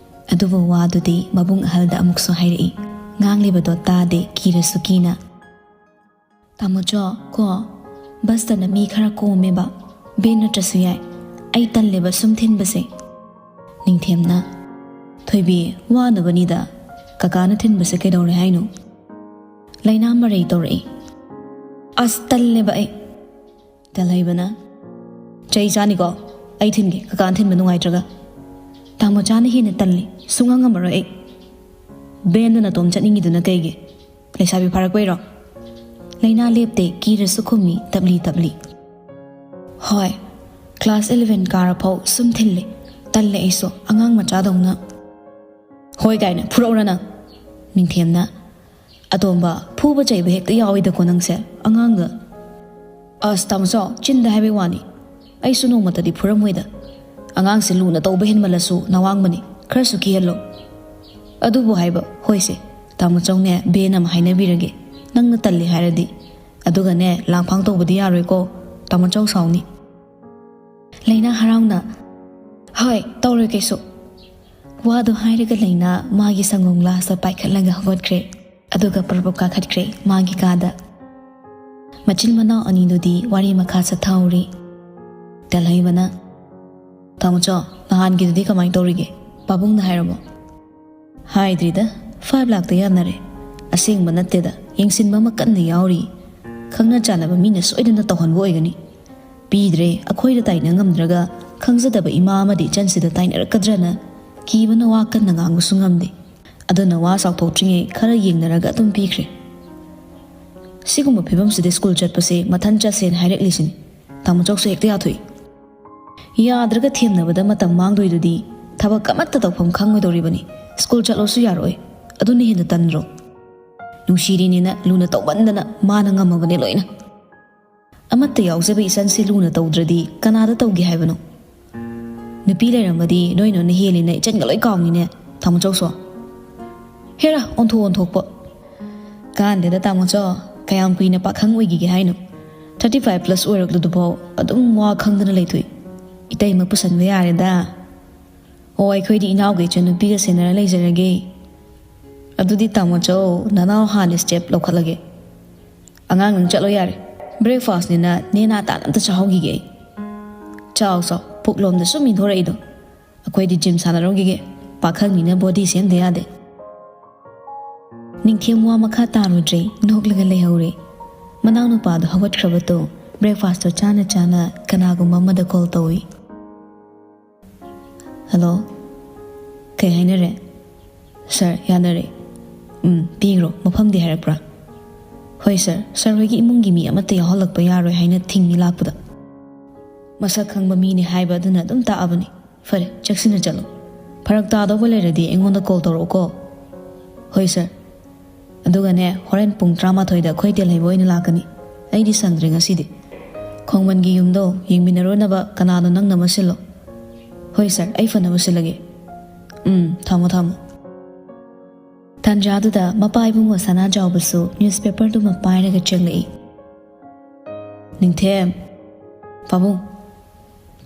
ꯑꯗꯨꯕꯨ ꯋꯥꯗꯨꯗꯤ ꯃꯕꯨꯡ ꯑꯍꯜꯗ ꯑꯃꯨꯛꯁꯨ ꯍꯥꯏꯔꯛꯏ꯫ ꯉꯥꯡꯂꯤꯕꯗꯣ ꯇꯥꯗꯦ, ꯀꯤꯔꯁꯨ ꯀꯤꯅ꯫ "ꯇꯥꯃꯣꯆꯧ, ꯀꯣ, ꯕꯁꯇꯅ ꯃꯤ ꯈꯔ ꯀꯣꯝꯃꯦꯕ, ꯚꯦꯟ ꯅꯠꯇ꯭ꯔꯁꯨ ꯌꯥꯏ꯫ ꯑꯩ ꯇꯜꯂꯦꯕ ꯁꯨꯝ ꯊꯤꯟꯕꯁꯦ꯫ ꯅꯤꯡꯊꯦꯝꯅ, "ꯊꯣꯏꯕꯤ, ꯋꯥꯅꯕꯅꯤꯗ, ꯀꯀꯥꯅ ꯊꯤꯟꯕꯁꯦ ꯀꯩꯗꯧꯔꯦ ꯍꯥꯏꯅꯣ?" ꯂꯩꯅꯥ ꯃꯔꯩ ꯇꯧꯔꯛꯏ꯫ "ꯑꯁ, ꯇꯜꯂꯦꯕ ꯑꯩ꯫" ꯇꯦꯜꯍꯩꯕꯅ, "ꯆꯩ ꯆꯥꯅꯤꯀꯣ, ꯑꯩ ꯊꯤꯟꯒꯦ, ꯀꯀꯥꯅ ꯊꯤꯟꯕ ꯅꯨꯡꯉꯥꯏꯇ꯭ꯔꯒ꯫" ꯇꯥꯃꯣꯆꯥꯅ ꯍꯦꯟꯅ ꯇꯜꯂꯤ, ꯁꯨꯡꯉꯝ ꯉꯝꯃꯔꯣꯏ ꯑꯩ꯫ "ꯕꯦꯟꯗ ꯅꯇꯣꯝ ꯆꯠꯅꯤꯡꯉꯤꯗꯨꯅ ꯀꯩꯒꯤ? ꯂꯩꯁꯥꯕꯤ ꯐꯥꯔꯛꯄꯩꯔꯣ?" ꯂꯩꯅꯥ ꯂꯦꯞꯇꯦ, ꯀꯤꯔꯁꯨ ꯈꯨꯝꯃꯤ ꯇꯞꯂꯤ ꯇꯞꯂꯤ꯫ "ꯍꯣꯏ, ꯀ꯭ꯂꯥꯁ ꯏꯂꯚꯦꯟ ꯀꯥꯔꯐꯥꯎ ꯁꯨꯝ ꯊꯤꯜꯂꯦ꯫ ꯇꯜꯂꯦ ꯑꯩꯁꯨ, ꯑꯉꯥꯡ ꯃꯆꯥꯗꯧꯅ꯫" "ꯍꯣꯏ ꯀꯥꯏꯅ ꯐꯨꯔꯛꯎꯔ ꯅꯪ?" ꯅꯤꯡꯊꯦꯝꯅ, "ꯑꯇꯣꯝꯕ, ꯐꯨꯕ ꯆꯩꯕ ꯍꯦꯛꯇ ꯌꯥꯎꯋꯤꯗꯀꯣ ꯅꯪꯁꯦ, ꯑꯉꯥꯡꯒ꯫" "ꯑꯁ, ꯇꯥꯃꯣꯆꯧ, ꯆꯤꯟꯗ ꯍꯥꯏꯕꯩ ꯋꯥꯅꯤ꯫ ꯑꯩꯁꯨ ꯅꯣꯡꯃꯇꯗꯤ ꯐꯨꯔꯝꯃꯣꯏꯗ꯫ ꯑꯉꯥꯡꯁꯦ ꯂꯨꯅ ꯇꯧꯕ ꯍꯦꯟꯃꯜꯂꯁꯨ ꯅꯋꯥꯡꯕꯅꯤ, ꯈꯔꯁꯨ ꯀꯤꯍꯜꯂꯣ꯫" "ꯑꯗꯨꯕꯨ ꯍꯥꯏꯕ, ꯍꯣꯏꯁꯦ, ꯇꯥꯃꯣꯆꯧꯅꯦ, ꯕꯦꯟ ꯑꯃ ꯍꯥꯏꯅꯕꯤꯔꯒꯦ, ꯅꯪꯅ ꯇꯜꯂꯤ ꯍꯥꯏꯔꯗꯤ꯫ ꯑꯗꯨꯒꯅꯦ, ꯂꯥꯡꯐꯥꯡ ꯇꯧꯕꯗꯤ ꯌꯥꯔꯣꯏꯀꯣ, ꯇꯥꯃꯣꯆꯧ ꯁꯥꯎꯅꯤ꯫" ꯂꯩꯅꯥ ꯍꯔꯥꯎꯅ, "ꯍꯣꯏ, ꯇꯧꯔꯣꯏ ꯀꯩꯁꯨ꯫" ꯋꯥꯗꯣ ꯍꯥꯏꯔꯒ ꯂꯩꯅꯥ ꯃꯥꯒꯤ ꯁꯪꯒꯣꯝ ꯒ꯭ꯂꯥꯁꯇ ꯄꯥꯏꯈꯠꯂꯒ ꯍꯧꯒꯠꯈ꯭ꯔꯦ꯫ ꯑꯗꯨꯒ ꯄ꯭ꯔꯞ ꯄ꯭ꯔꯞ ꯀꯥꯈꯠꯈ꯭ꯔꯦ ꯃꯥꯒꯤ ꯀꯥꯗ꯫ ꯃꯆꯤꯟ ꯃꯅꯥꯎ ꯑꯅꯤꯗꯨꯗꯤ ꯋꯥꯔꯤ ꯃꯈꯥ ꯆꯠꯊꯍꯧꯔꯤ꯫ ꯇꯦꯜꯍꯩꯕꯅ, "ꯇꯥꯃꯣꯆꯧ, ꯅꯍꯥꯟꯒꯤꯗꯨꯗꯤ ꯀꯃꯥꯏꯅ ꯇꯧꯔꯤꯒꯦ? ꯄꯥꯕꯨꯡꯅ ꯍꯥꯏꯔꯕꯣ?" "ꯍꯥꯏꯗ꯭ꯔꯤꯗ, ꯐꯥꯏꯚ ꯂꯥꯛꯇ ꯌꯥꯅꯔꯦ꯫ ꯑꯁꯦꯡꯕ ꯅꯠꯇꯦꯗ, ꯌꯦꯡꯁꯤꯟꯕ ꯑꯃ ꯀꯟꯅ ꯌꯥꯎꯔꯤ꯫ ꯈꯪꯅ ꯆꯥꯟꯅꯕ ꯃꯤꯅ ꯁꯣꯏꯗꯅ ꯇꯧꯍꯟꯕ ꯑꯣꯏꯒꯅꯤ꯫ ꯄꯤꯗ꯭ꯔꯦ, ꯑꯩꯈꯣꯏꯗ ꯇꯥꯏꯅ ꯉꯝꯗ꯭ꯔꯒ ꯈꯪꯖꯗꯕ ꯏꯃꯥ ꯑꯃꯗꯤ ꯏꯆꯟꯁꯤꯗ ꯇꯥꯏꯅꯔꯛꯀꯗ꯭ꯔꯅ ꯀꯤꯕꯅ ꯋꯥ ꯀꯟꯅ ꯉꯥꯡꯕꯁꯨ ꯉꯝꯗꯦ꯫ ꯑꯗꯨꯅ ꯋꯥ ꯆꯥꯎꯊꯣꯛꯇ꯭ꯔꯤꯉꯩ ꯈꯔ ꯌꯦꯡꯅꯔꯒ ꯑꯗꯨꯝ ꯄꯤꯈ꯭ꯔꯦ꯫" "ꯁꯤꯒꯨꯝꯕ ꯐꯤꯕꯝꯁꯤꯗ ꯁ꯭ꯀꯨꯜ ꯆꯠꯄꯁꯦ ꯃꯊꯟ ꯆꯠꯁꯦꯅ ꯍꯥꯏꯔꯛꯂꯤꯁꯤꯅꯤ꯫ ꯇꯥꯃꯣꯆꯧꯁꯨ ꯍꯦꯛꯇ ꯌꯥꯊꯣꯛꯏ꯫ ꯌꯥꯗ꯭ꯔꯒ ꯊꯦꯝꯅꯕꯗ ꯃꯇꯝ ꯃꯥꯡꯗꯣꯏꯗꯨꯗꯤ ꯊꯕꯛ ꯑꯃꯠꯇ ꯇꯧꯐꯝ ꯈꯪꯉꯣꯏꯗꯧꯔꯤꯕꯅꯤ꯫ ꯁ꯭ꯀꯨꯜ ꯆꯠꯂꯣꯁꯨ ꯌꯥꯔꯛꯑꯣꯏ꯫ ꯑꯗꯨꯅ ꯍꯦꯟꯅ ꯇꯟꯗ꯭ꯔꯣ? ꯅꯨꯡꯁꯤꯔꯤꯅꯦꯅ ꯂꯨꯅ ꯇꯧꯃꯟꯗꯅ ꯃꯥꯅ ꯉꯝꯃꯕꯅꯦ ꯂꯣꯏꯅ꯫ ꯑꯃꯠꯇ ꯌꯥꯎꯖꯕ ꯏꯆꯟꯁꯤ ꯂꯨꯅ ꯇꯧꯗ꯭ꯔꯗꯤ ꯀꯅꯥꯗ ꯇꯧꯒꯦ ꯍꯥꯏꯕꯅꯣ? ꯅꯨꯄꯤ ꯂꯩꯔꯝꯃꯗꯤ ꯅꯣꯏ ꯅꯣꯏꯅ ꯍꯦꯜꯂꯤꯅ ꯏꯆꯟꯒ ꯂꯣꯏ ꯀꯥꯎꯅꯤꯅꯦ, ꯇꯥꯃꯣꯆꯧꯁꯨ꯫" "ꯍꯦꯔꯥ, ꯑꯣꯟꯊꯣꯛ ꯑꯣꯟꯊꯣꯛꯄ꯫ ꯀꯥꯟꯗꯦꯗ ꯇꯥꯃꯣꯆꯧ, ꯀꯌꯥꯝ ꯀꯨꯏꯅ ꯄꯥꯈꯪ ꯑꯣꯏꯈꯤꯒꯦ ꯍꯥꯏꯅꯣ? ꯊꯥꯔꯇꯤ ꯐꯥꯏꯚ ꯄ꯭ꯂꯁ ꯑꯣꯏꯔꯛꯂꯗꯨꯐꯥꯎ ꯑꯗꯨꯝ ꯋꯥ ꯈꯪꯗꯅ ꯂꯩꯊꯣꯛꯏ꯫ ꯏꯇꯩꯃ ꯄꯨꯁꯟꯕ ꯌꯥꯔꯦꯗ꯫ ꯑꯣ, ꯑꯩꯈꯣꯏꯗꯤ ꯏꯅꯥꯎꯒꯤ ꯏꯆꯟꯅꯨꯄꯤꯒ ꯁꯦꯟꯅꯔ ꯂꯩꯖꯔꯒꯦ꯫ ꯑꯗꯨꯗꯤ ꯇꯥꯃꯣꯆꯧ, ꯅꯅꯥꯎ ꯍꯥꯟꯅ ꯁ꯭ꯇꯦꯞ ꯂꯧꯈꯠꯂꯒꯦ꯫ ꯑꯉꯥꯡ, ꯅꯪ ꯆꯠꯂꯣ ꯌꯥꯔꯦ꯫ ꯕ꯭ꯔꯦꯛꯐꯥꯁꯅꯤꯅ ꯅꯦꯅꯥ ꯇꯥꯅ ꯑꯝꯇ ꯆꯥꯍꯧꯈꯤꯒꯦ ꯑꯩ꯫ ꯆꯥꯎ, ꯆꯥꯎ꯫ ꯄꯨꯛꯂꯣꯝꯗ ꯁꯨꯝ ꯏꯟꯊꯣꯔꯛꯏꯗꯣ? ꯑꯩꯈꯣꯏꯗꯤ ꯖꯤꯝ ꯁꯥꯟꯅꯔꯝꯈꯤꯒꯦ꯫ ꯄꯥꯈꯪꯅꯤꯅ ꯕꯣꯗꯤ ꯁꯦꯝꯗ ꯌꯥꯗꯦ꯫ ꯅꯤꯡꯊꯦꯝ ꯋꯥ ꯃꯈꯥ ꯇꯥꯔꯨꯗ꯭ꯔꯦ, ꯅꯣꯛꯂꯒ ꯂꯩꯍꯧꯔꯦ꯫ ꯃꯅꯥꯎꯅꯨꯄꯥꯗꯣ ꯍꯧꯒꯠꯈ꯭ꯔꯕꯗꯣ ꯕ꯭ꯔꯦꯛꯐꯥꯁꯇꯣ ꯆꯥꯅ ꯆꯥꯅ ꯀꯅꯥꯒꯨꯝꯕ ꯑꯃꯗ ꯀꯣꯜ ꯇꯧꯏ꯫ "ꯍꯜꯂꯣ, ꯀꯩ ꯍꯥꯏꯅꯔꯦ?" "ꯁꯥꯔ, ꯌꯥꯅꯔꯦ꯫" "ꯎꯝ, ꯄꯤꯈ꯭ꯔꯣ꯫ ꯃꯐꯝꯗꯤ ꯍꯥꯏꯔꯛꯄ꯭ꯔꯥ?" "ꯍꯣꯏ ꯁꯥꯔ, ꯁꯥꯔ ꯍꯣꯏꯒꯤ ꯏꯃꯨꯡꯒꯤ ꯃꯤ ꯑꯃꯠꯇ ꯌꯥꯎꯍꯜꯂꯛꯄ ꯌꯥꯔꯣꯏ ꯍꯥꯏꯅ ꯊꯤꯡꯉꯤ ꯂꯥꯛꯄꯗ꯫" "ꯃꯁꯛ ꯈꯪꯕ ꯃꯤꯅꯤ ꯍꯥꯏꯕ ꯑꯗꯨꯅ ꯑꯗꯨꯝ ꯇꯥꯛꯑꯕꯅꯤ꯫ ꯐꯔꯦ, ꯆꯦꯛꯁꯤꯟꯅ ꯆꯠꯂꯣ꯫ ꯐꯔꯛ ꯇꯥꯗꯧꯕ ꯂꯩꯔꯗꯤ ꯑꯩꯉꯣꯟꯗ ꯀꯣꯜ ꯇꯧꯔꯛꯎꯀꯣ꯫" "ꯍꯣꯏ ꯁꯥꯔ꯫ ꯑꯗꯨꯒꯅꯦ, ꯍꯣꯔꯦꯟ ꯄꯨꯡ ꯇꯔꯥꯃꯥꯊꯣꯏꯗ ꯑꯩꯈꯣꯏ ꯇꯦꯜꯍꯩꯕ ꯑꯣꯏꯅ ꯂꯥꯛꯀꯅꯤ꯫ ꯑꯩꯗꯤ ꯁꯪꯗ꯭ꯔꯦ ꯉꯁꯤꯗꯤ꯫ ꯈꯣꯡꯃꯟꯒꯤ ꯌꯨꯝꯗꯣ ꯌꯦꯡꯃꯤꯟꯅꯔꯨꯅꯕ ꯀꯅꯥꯅꯣ ꯅꯪꯅ ꯑꯃ ꯁꯤꯜꯂꯣ꯫" "ꯍꯣꯏ ꯁꯥꯔ, ꯑꯩ ꯐꯅꯕ ꯁꯤꯜꯂꯒꯦ꯫" "ꯎꯝ, ꯊꯝꯃꯣ, ꯊꯝꯃꯣ꯫" ꯇꯥꯟꯖꯥꯗꯨꯗ ꯃꯄꯥ ꯏꯕꯨꯡꯉꯣ ꯁꯅꯥꯖꯥꯎꯕꯁꯨ ꯅ꯭ꯌꯨꯁꯄꯦꯄꯔꯗꯨꯃ ꯄꯥꯏꯔꯒ ꯆꯪꯂꯛꯏ꯫ "ꯅꯤꯡꯊꯦꯝ, ꯄꯥꯕꯨꯡ,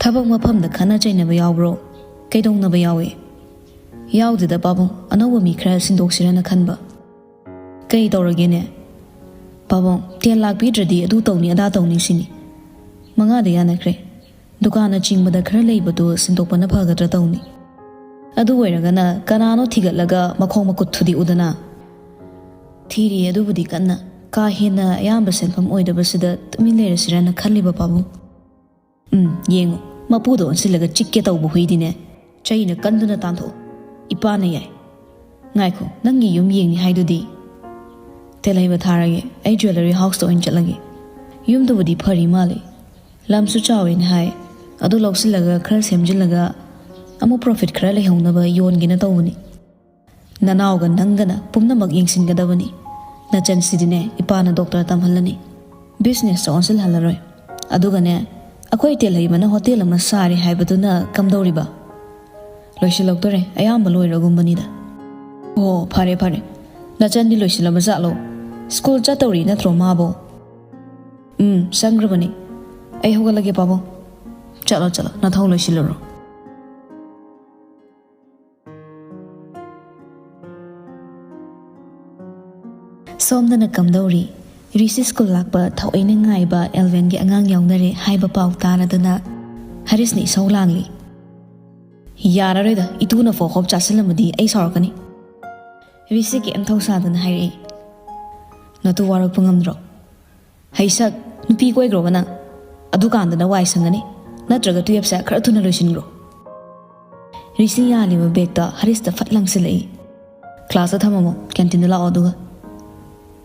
ꯊꯕꯛ ꯃꯐꯝꯗ ꯈꯠꯅ ꯆꯩꯅꯕ ꯌꯥꯎꯕ꯭ꯔꯣ? ꯀꯩꯗꯧꯅꯕ ꯌꯥꯎꯏ?" "ꯌꯥꯎꯗꯦꯗ ꯄꯥꯕꯨꯡ, ꯑꯅꯧꯕ ꯃꯤ ꯈꯔ ꯁꯤꯟꯗꯣꯛꯁꯤꯔꯅ ꯈꯟꯕ꯫" "ꯀꯩ ꯇꯧꯔꯒꯦꯅꯦ?" "ꯄꯥꯕꯨꯡ, ꯇꯦꯟ ꯂꯥꯛ ꯄꯤꯗ꯭ꯔꯗꯤ ꯑꯗꯨ ꯇꯧꯅꯤ ꯑꯗꯥ ꯇꯧꯅꯤ ꯁꯤꯅꯤ꯫ ꯃꯉꯥꯗ ꯌꯥꯅꯈ꯭ꯔꯦ꯫ ꯗꯨꯀꯥꯟꯅꯆꯤꯡꯕꯗ ꯈꯔ ꯂꯩꯕꯗꯨ ꯁꯤꯟꯗꯣꯛꯄꯅ ꯐꯒꯗ꯭ꯔꯥ ꯇꯧꯅꯤ꯫ ꯑꯗꯨ ꯑꯣꯏꯔꯒꯅ ꯀꯅꯥꯅꯣ ꯊꯤꯒꯠꯂꯒ ꯃꯈꯣꯡ ꯃꯈꯨꯠ ꯊꯨꯗꯦꯛꯎꯗꯅ?" "ꯊꯤꯔꯤ, ꯑꯗꯨꯕꯨꯗꯤ ꯀꯟꯅ꯫ ꯀꯥ ꯍꯦꯟꯅ ꯑꯌꯥꯝꯕ ꯁꯦꯟꯐꯝ ꯑꯣꯏꯗꯕꯁꯤꯗ ꯇꯨꯃꯤꯟ ꯂꯩꯔꯁꯤꯔꯅ ꯈꯜꯂꯤꯕ ꯄꯥꯕꯨꯡ꯫" "ꯎꯝ, ꯌꯦꯡꯉꯨ, ꯃꯄꯨꯗ ꯑꯣꯟꯁꯤꯜꯂꯒ ꯆꯤꯛꯀꯦ ꯇꯧꯕ ꯍꯨꯏꯗꯤꯅꯦ, ꯆꯩꯅ ꯀꯟꯗꯨꯅ ꯇꯥꯟꯊꯣꯛꯎ꯫ ꯏꯄꯥꯅ ꯌꯥꯏ꯫ ꯉꯥꯏꯈꯣ, ꯅꯪꯒꯤ ꯌꯨꯝ ꯌꯦꯡꯅꯤ ꯍꯥꯏꯗꯨꯗꯤ?" "ꯇꯦꯜꯍꯩꯕ ꯊꯥꯔꯒꯦ, ꯑꯩ ꯖ꯭ꯋꯦꯂꯔꯤ ꯍꯥꯎꯁꯇ ꯑꯣꯏꯅ ꯆꯠꯂꯒꯦ꯫ ꯌꯨꯝꯗꯨꯕꯨꯗꯤ ꯐꯔꯤ ꯃꯥꯜꯂꯤ, ꯂꯝꯁꯨ ꯆꯥꯎꯋꯦꯅ ꯍꯥꯏ꯫ ꯑꯗꯨ ꯂꯧꯁꯤꯜꯂꯒ ꯈꯔ ꯁꯦꯝꯖꯤꯜꯂꯒ ꯑꯃꯨꯛ ꯄ꯭ꯔꯣꯐꯤꯠ ꯈꯔ ꯂꯩꯍꯧꯅꯕ ꯌꯣꯟꯒꯦꯅ ꯇꯧꯕꯅꯤ꯫ ꯅꯅꯥꯎꯒ ꯅꯪꯒꯅ ꯄꯨꯝꯅꯃꯛ ꯌꯦꯡꯁꯤꯟꯒꯗꯕꯅꯤ꯫ ꯅꯆꯟꯁꯤꯗꯤꯅꯦ, ꯏꯄꯥꯅ ꯗꯣꯛꯇꯔ ꯇꯝꯍꯜꯂꯅꯤ, ꯕꯤꯖꯤꯅꯦꯁꯇ ꯑꯣꯟꯁꯤꯜꯍꯜꯂꯔꯣꯏ꯫ ꯑꯗꯨꯒꯅꯦ, ꯑꯩꯈꯣꯏ ꯇꯦꯜꯍꯩꯕꯅ ꯍꯣꯇꯦꯜ ꯑꯃ ꯁꯥꯔꯦ ꯍꯥꯏꯕꯗꯨꯅ ꯀꯝꯗꯧꯔꯤꯕ?" "ꯂꯣꯏꯁꯤꯜꯂꯛꯇꯣꯔꯦ, ꯑꯌꯥꯝꯕ ꯂꯣꯏꯔꯒꯨꯝꯕꯅꯤꯗ꯫" "ꯑꯣ, ꯐꯔꯦ ꯐꯔꯦ꯫ ꯅꯆꯟꯗꯤ ꯂꯣꯏꯁꯤꯜꯂꯕ ꯖꯥꯠꯂꯣ? ꯁ꯭ꯀꯨꯜ ꯆꯠꯇꯧꯔꯤ ꯅꯠꯇ꯭ꯔꯣ ꯃꯥꯕꯣ?" "ꯎꯝ, ꯆꯪꯈ꯭ꯔꯕꯅꯤ꯫ ꯑꯩ ꯍꯧꯒꯠꯂꯒꯦ ꯄꯥꯕꯨꯡ꯫ ꯆꯠꯂꯣ ꯆꯠꯂꯣ, ꯅꯊꯧ ꯂꯣꯏꯁꯤꯜꯂꯨꯔꯣ꯫" ꯁꯣꯝꯗꯅ ꯀꯝꯗꯧꯔꯤ? ꯔꯤꯁꯤ ꯁ꯭ꯀꯨꯜ ꯂꯥꯛꯄ ꯊꯑꯣꯏꯅ ꯉꯥꯏꯕ ꯑꯦꯜꯚꯤꯟꯒꯤ ꯑꯉꯥꯡ ꯌꯥꯎꯅꯔꯦ ꯍꯥꯏꯕ ꯄꯥꯎ ꯇꯥꯔꯗꯨꯅ ꯍꯔꯤꯁꯅ ꯏꯁꯧ ꯂꯥꯡꯂꯤ꯫ "ꯌꯥꯔꯔꯣꯏꯗ, ꯏꯇꯨꯅ ꯐꯥꯎ ꯍꯣꯞ ꯆꯥꯁꯤꯜꯂꯝꯃꯗꯤ ꯑꯩ ꯁꯥꯎꯔꯛꯀꯅꯤ꯫" ꯔꯤꯁꯤ ꯀꯩꯝ ꯊꯧꯁꯥꯗꯅ ꯍꯥꯏꯔꯛꯏ꯫ "ꯅꯇꯨ ꯋꯥꯔꯛꯄ ꯉꯝꯗ꯭ꯔꯣ? ꯍꯩꯁꯛ, ꯅꯨꯄꯤ ꯀꯣꯏꯈ꯭ꯔꯣꯕ ꯅꯪ꯫ ꯑꯗꯨꯀꯥꯟꯗꯅ ꯋꯥꯏ ꯁꯪꯒꯅꯤ꯫ ꯅꯠꯇ꯭ꯔꯒ ꯇꯨꯌꯦꯞꯁꯦ ꯈꯔ ꯊꯨꯅ ꯂꯣꯏꯁꯤꯟꯈ꯭ꯔꯣ꯫" ꯔꯤꯁꯤ ꯌꯥꯜꯂꯤꯕ ꯕꯦꯒꯇꯣ ꯍꯔꯤꯁꯇ ꯐꯠ ꯂꯪꯁꯤꯜꯂꯛꯏ꯫ "ꯀ꯭ꯂꯥꯁꯇ ꯊꯝꯃꯝꯃꯣ, ꯀꯦꯟꯇꯤꯟꯗ ꯂꯥꯛꯑꯣ ꯑꯗꯨꯒ꯫"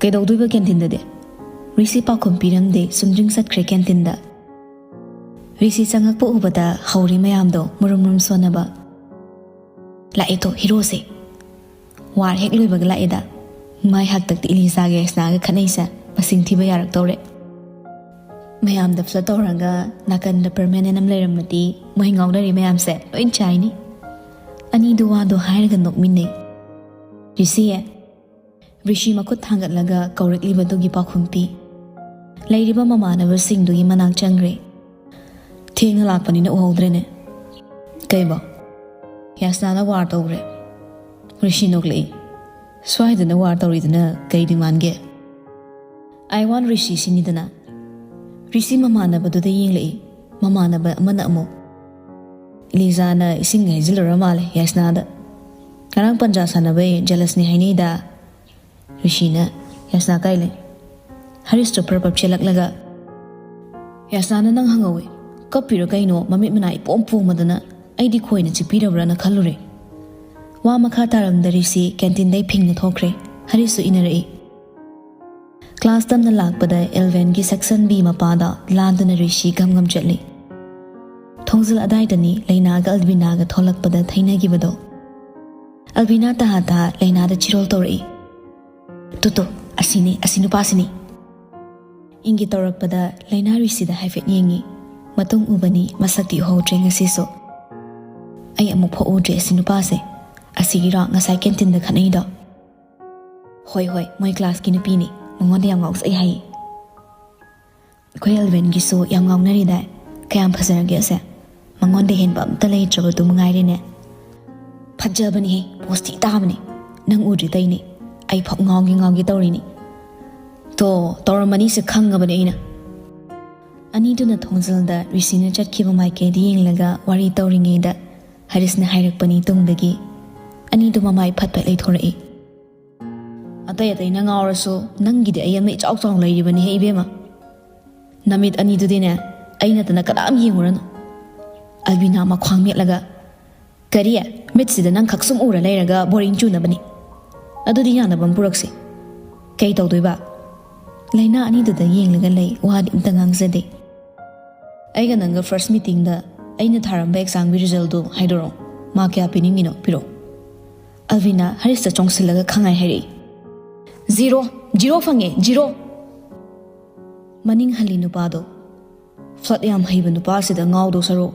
"ꯀꯩꯗꯧꯗꯣꯏꯕ ꯀꯦꯟꯇꯤꯟꯗꯗꯤ?" ꯔꯤꯁꯤ ꯄꯥꯎꯈꯨꯝ ꯄꯤꯔꯝꯗꯦ, ꯆꯨꯝꯗ꯭ꯔꯤꯡ ꯆꯠꯈ꯭ꯔꯦ ꯀꯦꯟꯇꯤꯟꯗ꯫ ꯔꯤꯁꯤ ꯆꯪꯉꯛꯄ ꯎꯕꯗ ꯍꯧꯔꯦ ꯃꯌꯥꯝꯗꯣ ꯃꯨꯔꯨꯝ ꯃꯨꯔꯨꯝ ꯁꯣꯟꯅꯕ꯫ "ꯂꯥꯛꯑꯦ ꯇꯣ ꯍꯤꯔꯣꯁꯦ꯫ ꯋꯥꯔ ꯍꯦꯛ ꯂꯣꯏꯕꯒ ꯂꯥꯛꯑꯦꯗ꯫ ꯃꯥꯏ ꯍꯥꯛꯇꯛꯇ ꯏꯂꯤꯖꯥꯒ ꯌꯥꯏꯁꯅꯥꯒ ꯈꯠꯅꯩꯁꯦ ꯃꯁꯤꯡ ꯊꯤꯕ ꯌꯥꯔꯛꯇꯧꯔꯦ꯫" ꯃꯌꯥꯝꯗ ꯐ꯭ꯂꯠ ꯇꯧꯔꯒ ꯅꯥꯀꯟꯗ ꯄꯔꯃꯦꯅꯦꯟ ꯑꯃ ꯂꯩꯔꯝꯃꯗꯤ ꯃꯣꯏ ꯉꯥꯎꯅꯔꯤ ꯃꯌꯥꯝꯁꯦ ꯂꯣꯏ ꯆꯥꯏꯅꯤ꯫ ꯑꯅꯤꯗꯨ ꯋꯥꯗꯣ ꯍꯥꯏꯔꯒ ꯅꯣꯛꯃꯤꯟꯅꯩ꯫ "ꯔꯤꯁꯤ"꯫ ꯔꯤꯁꯤ ꯃꯈꯨꯠ ꯊꯥꯡꯒꯠꯂꯒ ꯀꯧꯔꯛꯂꯤꯕꯗꯨꯒꯤ ꯄꯥꯎꯈꯨꯝ ꯄꯤ꯫ ꯂꯩꯔꯤꯕ ꯃꯃꯥꯟꯅꯕꯁꯤꯡꯗꯨꯒꯤ ꯃꯅꯥꯛ ꯆꯪꯈ꯭ꯔꯦ꯫ "ꯊꯦꯡꯅ ꯂꯥꯛꯄꯅꯤꯅ ꯎꯍꯧꯗ꯭ꯔꯦꯅꯦ꯫ ꯀꯩꯕꯣ? ꯌꯥꯏꯁꯅꯥꯅ ꯋꯥꯔ ꯇꯧꯈ꯭ꯔꯦ?" ꯔꯤꯁꯤ ꯅꯣꯛꯂꯛꯏ꯫ "ꯁ꯭ꯋꯥꯏꯗꯅ ꯋꯥꯔ ꯇꯧꯔꯤꯗꯨꯅ ꯀꯩ ꯗꯤꯃꯥꯟꯒꯦ?" "I want ꯔꯤꯁꯤ" ꯁꯤꯅꯤꯗꯅ꯫ ꯔꯤꯁꯤ ꯃꯃꯥꯟꯅꯕꯗꯨꯗ ꯌꯦꯡꯂꯛꯏ꯫ ꯃꯃꯥꯟꯅꯕ ꯑꯃꯅ ꯑꯃꯨꯛ, "ꯏꯂꯤꯖꯥꯅ ꯏꯁꯤꯡ ꯍꯩꯖꯤꯜꯂꯨꯔ ꯃꯥꯜꯂꯦ ꯌꯥꯏꯁꯅꯥꯗ꯫ ꯉꯔꯥꯡ ꯄꯟꯖꯥ ꯁꯥꯟꯅꯕꯩ ꯖꯦꯂꯁꯅꯤ ꯍꯥꯏꯅꯩꯗ꯫" ꯔꯤꯁꯤꯅ, "ꯌꯥꯏꯁꯅꯥ ꯀꯥꯏ ꯂꯩ?" ꯍꯔꯤꯁꯇꯣ ꯄ꯭ꯔꯞ ꯄ꯭ꯔꯞ ꯆꯦꯜꯂꯛꯂꯒ, "ꯌꯥꯏꯁꯅꯥꯅ ꯅꯪ ꯍꯪꯍꯧꯋꯤ꯫ ꯀꯞꯄꯤꯔꯣ ꯀꯩꯅꯣ? ꯃꯃꯤꯠ ꯃꯅꯥ ꯏꯄꯣꯝ ꯄꯣꯝꯃꯗꯅ ꯑꯩꯗꯤ ꯈꯣꯏꯅ ꯆꯤꯛꯄꯤꯔꯕ꯭ꯔꯥꯅ ꯈꯜꯂꯨꯔꯦ꯫" ꯋꯥ ꯃꯈꯥ ꯇꯥꯔꯝꯗ ꯔꯤꯁꯤ ꯀꯦꯟꯇꯤꯟꯗꯩ ꯐꯤꯡꯅ ꯊꯣꯛꯈ꯭ꯔꯦ꯫ ꯍꯔꯤꯁꯁꯨ ꯏꯟꯅꯔꯛꯏ꯫ ꯀ꯭ꯂꯥꯁ ꯇꯝꯅ ꯂꯥꯛꯄꯗ ꯑꯦꯜꯚꯦꯟꯒꯤ ꯁꯦꯛꯁꯟ ꯕꯤ ꯃꯄꯥꯗ ꯂꯥꯟꯗꯨꯅ ꯔꯤꯁꯤ ꯒꯝ ꯒꯝ ꯆꯠꯂꯤ꯫ ꯊꯣꯡꯖꯤꯜ ꯑꯗꯥꯏꯗꯅꯤ ꯂꯩꯅꯥꯒ ꯑꯜꯕꯤꯅꯥꯒ ꯊꯣꯛꯂꯛꯄꯗ ꯊꯩꯅꯈꯤꯕꯗꯣ꯫ ꯑꯜꯕꯤꯅꯥ ꯇꯍꯥ ꯇꯍꯥ ꯂꯩꯅꯥꯗ ꯆꯤꯔꯣꯜ ꯇꯧꯔꯛꯏ꯫ "ꯇꯨ ꯇꯨ, ꯑꯁꯤꯅꯤ, ꯑꯁꯤ ꯅꯨꯄꯥꯁꯤꯅꯤ꯫" ꯏꯪꯒꯤꯠ ꯇꯧꯔꯛꯄꯗ ꯂꯩꯅꯥ ꯔꯤꯁꯤꯗ ꯍꯥꯏꯐꯦꯠ ꯌꯦꯡꯉꯤ꯫ ꯃꯇꯨꯡ ꯎꯕꯅꯤ, ꯃꯁꯛꯇꯤ ꯎꯍꯧꯗ꯭ꯔꯦ ꯉꯁꯤꯁꯨ꯫ "ꯑꯩ ꯑꯃꯨꯛ ꯐꯥꯎ ꯎꯗ꯭ꯔꯤ ꯑꯁꯤ ꯅꯨꯄꯥꯁꯦ꯫ ꯑꯁꯤꯒꯤꯔꯣ ꯉꯁꯥꯏ ꯀꯦꯟꯇꯤꯟꯗ ꯈꯠꯅꯩꯗꯣ?" "ꯍꯣꯏ ꯍꯣꯏ, ꯃꯣꯏ ꯀ꯭ꯂꯥꯁꯀꯤ ꯅꯨꯄꯤꯅꯤ꯫ ꯃꯉꯣꯟꯗ ꯌꯥꯝ ꯉꯥꯎꯖꯩ ꯍꯥꯏꯌꯦ꯫" "ꯑꯩꯈꯣꯏ ꯑꯦꯜꯚꯤꯟꯒꯤꯁꯨ ꯌꯥꯝ ꯉꯥꯎꯅꯔꯤꯗꯥꯏ? ꯀꯌꯥꯝ ꯐꯖꯔꯒꯦ ꯑꯁꯦ? ꯃꯉꯣꯟꯗ ꯍꯦꯟꯕ ꯑꯝꯇ ꯂꯩꯇ꯭ꯔꯕꯗꯨ ꯃꯉꯥꯏꯔꯦꯅꯦ꯫" "ꯐꯖꯕꯅꯤꯍꯦ, ꯄꯣꯁ ꯊꯤ ꯇꯥꯕꯅꯤ꯫ ꯅꯪ ꯎꯗ꯭ꯔꯤ ꯇꯩꯅꯤ꯫ ꯑꯩ ꯐꯥꯎ ꯉꯥꯎꯒꯦ ꯉꯥꯎꯒꯦ ꯇꯧꯔꯤꯅꯤ꯫" "ꯇꯣ, ꯇꯧꯔꯝꯃꯅꯤꯁꯦ ꯈꯪꯉꯕꯅꯦ ꯑꯩꯅ꯫" ꯑꯅꯤꯗꯨꯅ ꯊꯣꯡꯖꯜꯗ ꯔꯤꯁꯤꯅ ꯆꯠꯈꯤꯕ ꯃꯥꯏꯀꯩꯗ ꯌꯦꯡꯂꯒ ꯋꯥꯔꯤ ꯇꯧꯔꯤꯉꯩꯗ ꯍꯔꯤꯁꯅ ꯍꯥꯏꯔꯛꯄꯅꯤ ꯇꯨꯡꯗꯒꯤ, ꯑꯅꯤꯗꯨ ꯃꯃꯥꯏ ꯐꯠ ꯐꯠ ꯂꯩꯊꯣꯔꯛꯏ꯫ "ꯑꯇꯩ ꯑꯇꯩꯅ ꯉꯥꯎꯔꯁꯨ ꯅꯪꯒꯤꯗꯤ ꯑꯩ ꯑꯃ ꯏꯆꯥꯎ ꯆꯥꯎ ꯂꯩꯔꯤꯕꯅꯤꯍꯦ ꯏꯕꯦꯝꯃ꯫ ꯅꯃꯤꯠ ꯑꯅꯤꯗꯨꯗꯤꯅꯦ, ꯑꯩ ꯅꯠꯇꯅ ꯀꯅꯥꯝ ꯌꯦꯡꯉꯨꯔꯅꯨ꯫" ꯑꯜꯕꯤꯅꯥ ꯃꯈ꯭ꯋꯥꯡ ꯃꯦꯠꯂꯒ, "ꯀꯔꯤ? ꯃꯤꯠꯁꯤꯗ ꯅꯪ ꯈꯛ ꯁꯨꯝ ꯎꯔ ꯂꯩꯔꯒ ꯕꯣꯔꯤꯡ ꯆꯨꯅꯕꯅꯤ꯫ ꯑꯗꯨꯗꯤ ꯌꯥꯅꯕ ꯑꯃ ꯄꯨꯔꯛꯁꯤ꯫ ꯀꯩ ꯇꯧꯗꯣꯏꯕ?" ꯂꯥꯏꯅꯥ ꯑꯅꯤꯗꯨꯗ ꯌꯦꯡꯂꯒ ꯂꯩ, ꯋꯥꯗꯤ ꯑꯝꯇ ꯉꯥꯡꯖꯗꯦ꯫ "ꯑꯩꯒ ꯅꯪꯒ ꯐꯥꯔꯁ ꯃꯤꯇꯤꯡꯗ ꯑꯩꯅ ꯊꯥꯔꯝꯕ ꯑꯦꯛꯖꯥꯝꯒꯤ ꯔꯤꯖꯜꯗꯣ ꯍꯥꯏꯗꯣꯔꯛꯑꯣ꯫ ꯃꯥꯔꯛ ꯀꯌꯥ ꯄꯤꯅꯤꯡꯉꯤꯅꯣ ꯄꯤꯔꯛꯑꯣ꯫" ꯑꯜꯕꯤꯅꯥ ꯍꯔꯤꯁꯇ ꯆꯣꯡꯁꯤꯜꯂꯒ ꯈꯪꯍꯥꯏ ꯍꯥꯏꯔꯛꯏ꯫ "ꯖꯤꯔꯣ꯫ ꯖꯤꯔꯣ ꯐꯪꯉꯦ, ꯖꯤꯔꯣ!" ꯃꯅꯤꯡ ꯍꯜꯂꯤ ꯅꯨꯄꯥꯗꯣ꯫ "ꯐ꯭ꯂꯠ ꯌꯥꯝ ꯍꯩꯕ ꯅꯨꯄꯥꯁꯤꯗ ꯉꯥꯎꯗꯧ ꯁꯔꯨꯛ,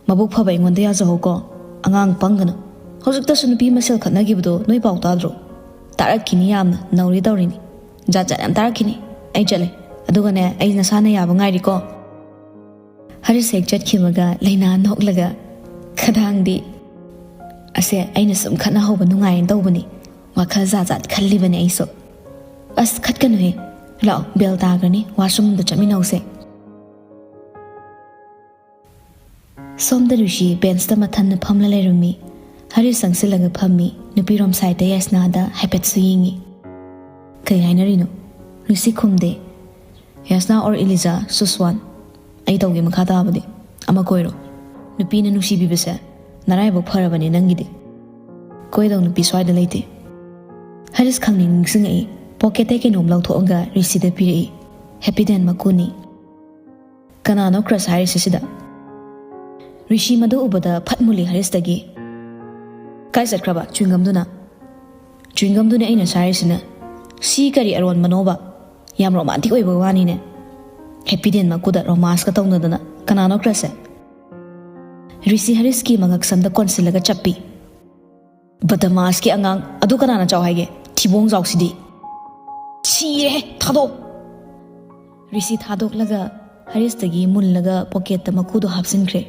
ꯃꯕꯨꯛ ꯐꯕ ꯑꯩꯉꯣꯟꯗ ꯌꯥꯖꯍꯧꯀꯣ꯫ ꯑꯉꯥꯡ ꯄꯪꯒꯅꯨ꯫ ꯍꯧꯖꯤꯛꯇꯁꯨ ꯅꯨꯄꯤ ꯃꯁꯦꯜ ꯈꯠꯅꯈꯤꯕꯗꯣ ꯅꯣꯏ ꯄꯥꯎ ꯇꯥꯗ꯭ꯔꯣ? ꯇꯥꯔꯛꯈꯤꯅꯤ ꯌꯥꯝꯅ, ꯅꯧꯔꯤ ꯇꯧꯔꯤꯅꯤ꯫ ꯖꯥꯠ ꯖꯥꯠ ꯌꯥꯝ ꯇꯥꯔꯛꯈꯤꯅꯤ꯫ ꯑꯩ ꯆꯠꯂꯦ꯫ ꯑꯗꯨꯒꯅꯦ, ꯑꯩ ꯅꯁꯥꯅ ꯌꯥꯕ ꯉꯥꯏꯔꯤꯀꯣ꯫" ꯍꯔꯤꯁ ꯍꯦꯛ ꯆꯠꯈꯤꯕꯒ ꯂꯩꯅꯥ ꯅꯣꯛꯂꯒ, "ꯈꯗꯥꯡꯗꯤ꯫ ꯑꯁꯦ ꯑꯩꯅ ꯁꯨꯝ ꯈꯠꯅꯍꯧꯕ ꯅꯨꯡꯉꯥꯏꯌꯦꯅ ꯇꯧꯕꯅꯤ꯫ ꯋꯥꯈꯜ ꯖꯥꯠ ꯖꯥꯠ ꯈꯜꯂꯤꯕꯅꯦ ꯑꯩꯁꯨ꯫ ꯑꯁ, ꯈꯠꯀꯅꯨꯍꯦ꯫ ꯂꯥꯛꯑꯣ, ꯕꯦꯜ ꯇꯥꯈ꯭ꯔꯅꯤ, ꯋꯥꯁꯔꯨꯝꯗ ꯆꯠꯃꯤꯟꯅꯧꯁꯦ꯫" ꯁꯣꯝꯗ ꯔꯤꯁꯤ ꯕꯦꯟꯁꯇ ꯃꯊꯟꯅ ꯐꯝꯂ ꯂꯩꯔꯝꯃꯤ꯫ ꯍꯔꯤꯁ ꯆꯪꯁꯤꯜꯂꯒ ꯐꯝꯃꯤ꯫ ꯅꯨꯄꯤꯔꯣꯝ ꯁꯥꯏꯠꯇ ꯌꯥꯏꯁꯅꯥꯗ ꯍꯥꯏꯐꯦꯠꯁꯨ ꯌꯦꯡꯉꯤ꯫ "ꯀꯩ ꯍꯥꯏꯅꯔꯤꯅꯣ?" ꯔꯤꯁꯤ ꯈꯨꯝꯗꯦ꯫ "ꯌꯥꯏꯁꯅꯥ ꯑꯣꯔ ꯏꯂꯤꯖꯥ, ꯆꯨꯁ ꯋꯥꯟ꯫ ꯑꯩ ꯇꯧꯒꯦ ꯃꯈꯥ ꯇꯥꯕꯗꯤ꯫ ꯑꯃ ꯀꯣꯏꯔꯣ꯫ ꯅꯨꯄꯤꯅ ꯅꯨꯡꯁꯤꯕꯤꯕꯁꯦ ꯅꯔꯥꯏꯕꯛ ꯐꯔꯕꯅꯦ ꯅꯪꯒꯤꯗꯤ꯫ ꯀꯣꯏꯗꯧ ꯅꯨꯄꯤ ꯁ꯭ꯋꯥꯏꯗ ꯂꯩꯇꯦ꯫" ꯍꯔꯤꯁ ꯈꯪꯅꯤꯡ ꯅꯤꯡꯁꯤꯡꯉꯛꯏ꯫ ꯄꯣꯀꯦꯠꯇꯩ ꯀꯩꯅꯣꯝ ꯂꯧꯊꯣꯛꯑꯒ ꯔꯤꯁꯤꯗ ꯄꯤꯔꯛꯏ꯫ ꯍꯦꯄꯤ ꯗꯦꯟ ꯃꯀꯨꯅꯤ꯫ "ꯀꯅꯥꯅꯣ ꯀ꯭ꯔꯁ ꯍꯥꯏꯔꯤꯁꯦ ꯁꯤꯗ?" ꯔꯤꯁꯤ ꯃꯗꯨ ꯎꯕꯗ ꯐꯠ ꯃꯨꯜꯂꯤ ꯍꯔꯤꯁꯇꯒꯤ꯫ "ꯀꯥꯏ ꯆꯠꯈ꯭ꯔꯕ ꯆ꯭ꯋꯤꯡꯒꯝꯗꯨꯅ?" "ꯆ꯭ꯋꯤꯡꯒꯝꯗꯨꯅꯦ ꯑꯩꯅ ꯆꯥꯔꯤꯁꯤꯅ꯫ ꯁꯤ ꯀꯔꯤ ꯑꯔꯣꯟꯕꯅꯣꯕ? ꯌꯥꯝ ꯔꯣꯃꯥꯟꯇꯤꯛ ꯑꯣꯏꯕ ꯋꯥꯅꯤꯅꯦ꯫ ꯍꯦꯄꯤ ꯗꯦꯟ ꯃꯀꯨꯗ ꯔꯣꯃꯥꯟꯁꯀ ꯇꯧꯅꯗꯅ꯫ ꯀꯅꯥꯅꯣ ꯀ꯭ꯔꯁꯁꯦ?" ꯔꯤꯁꯤ ꯍꯔꯤꯁꯀꯤ ꯃꯉꯛꯁꯝꯗ ꯀꯣꯟꯁꯤꯜꯂꯒ ꯆꯞꯄꯤ꯫ "ꯕꯗꯃꯥꯁꯀꯤ ꯑꯉꯥꯡ ꯑꯗꯨ ꯀꯅꯥꯅ ꯆꯥꯎ ꯍꯥꯏꯒꯦ? ꯊꯤꯕꯣꯡ ꯆꯥꯎꯁꯤꯗꯤ꯫ ꯁꯤꯔꯦꯍꯦ, ꯊꯥꯗꯣꯛ!" ꯔꯤꯁꯤ ꯊꯥꯗꯣꯛꯂꯒ ꯍꯔꯤꯁꯇꯒꯤ ꯃꯨꯜꯂꯒ ꯄꯣꯀꯦꯠꯇ ꯃꯀꯨꯗꯣ ꯍꯥꯞꯆꯤꯟꯈ꯭ꯔꯦ꯫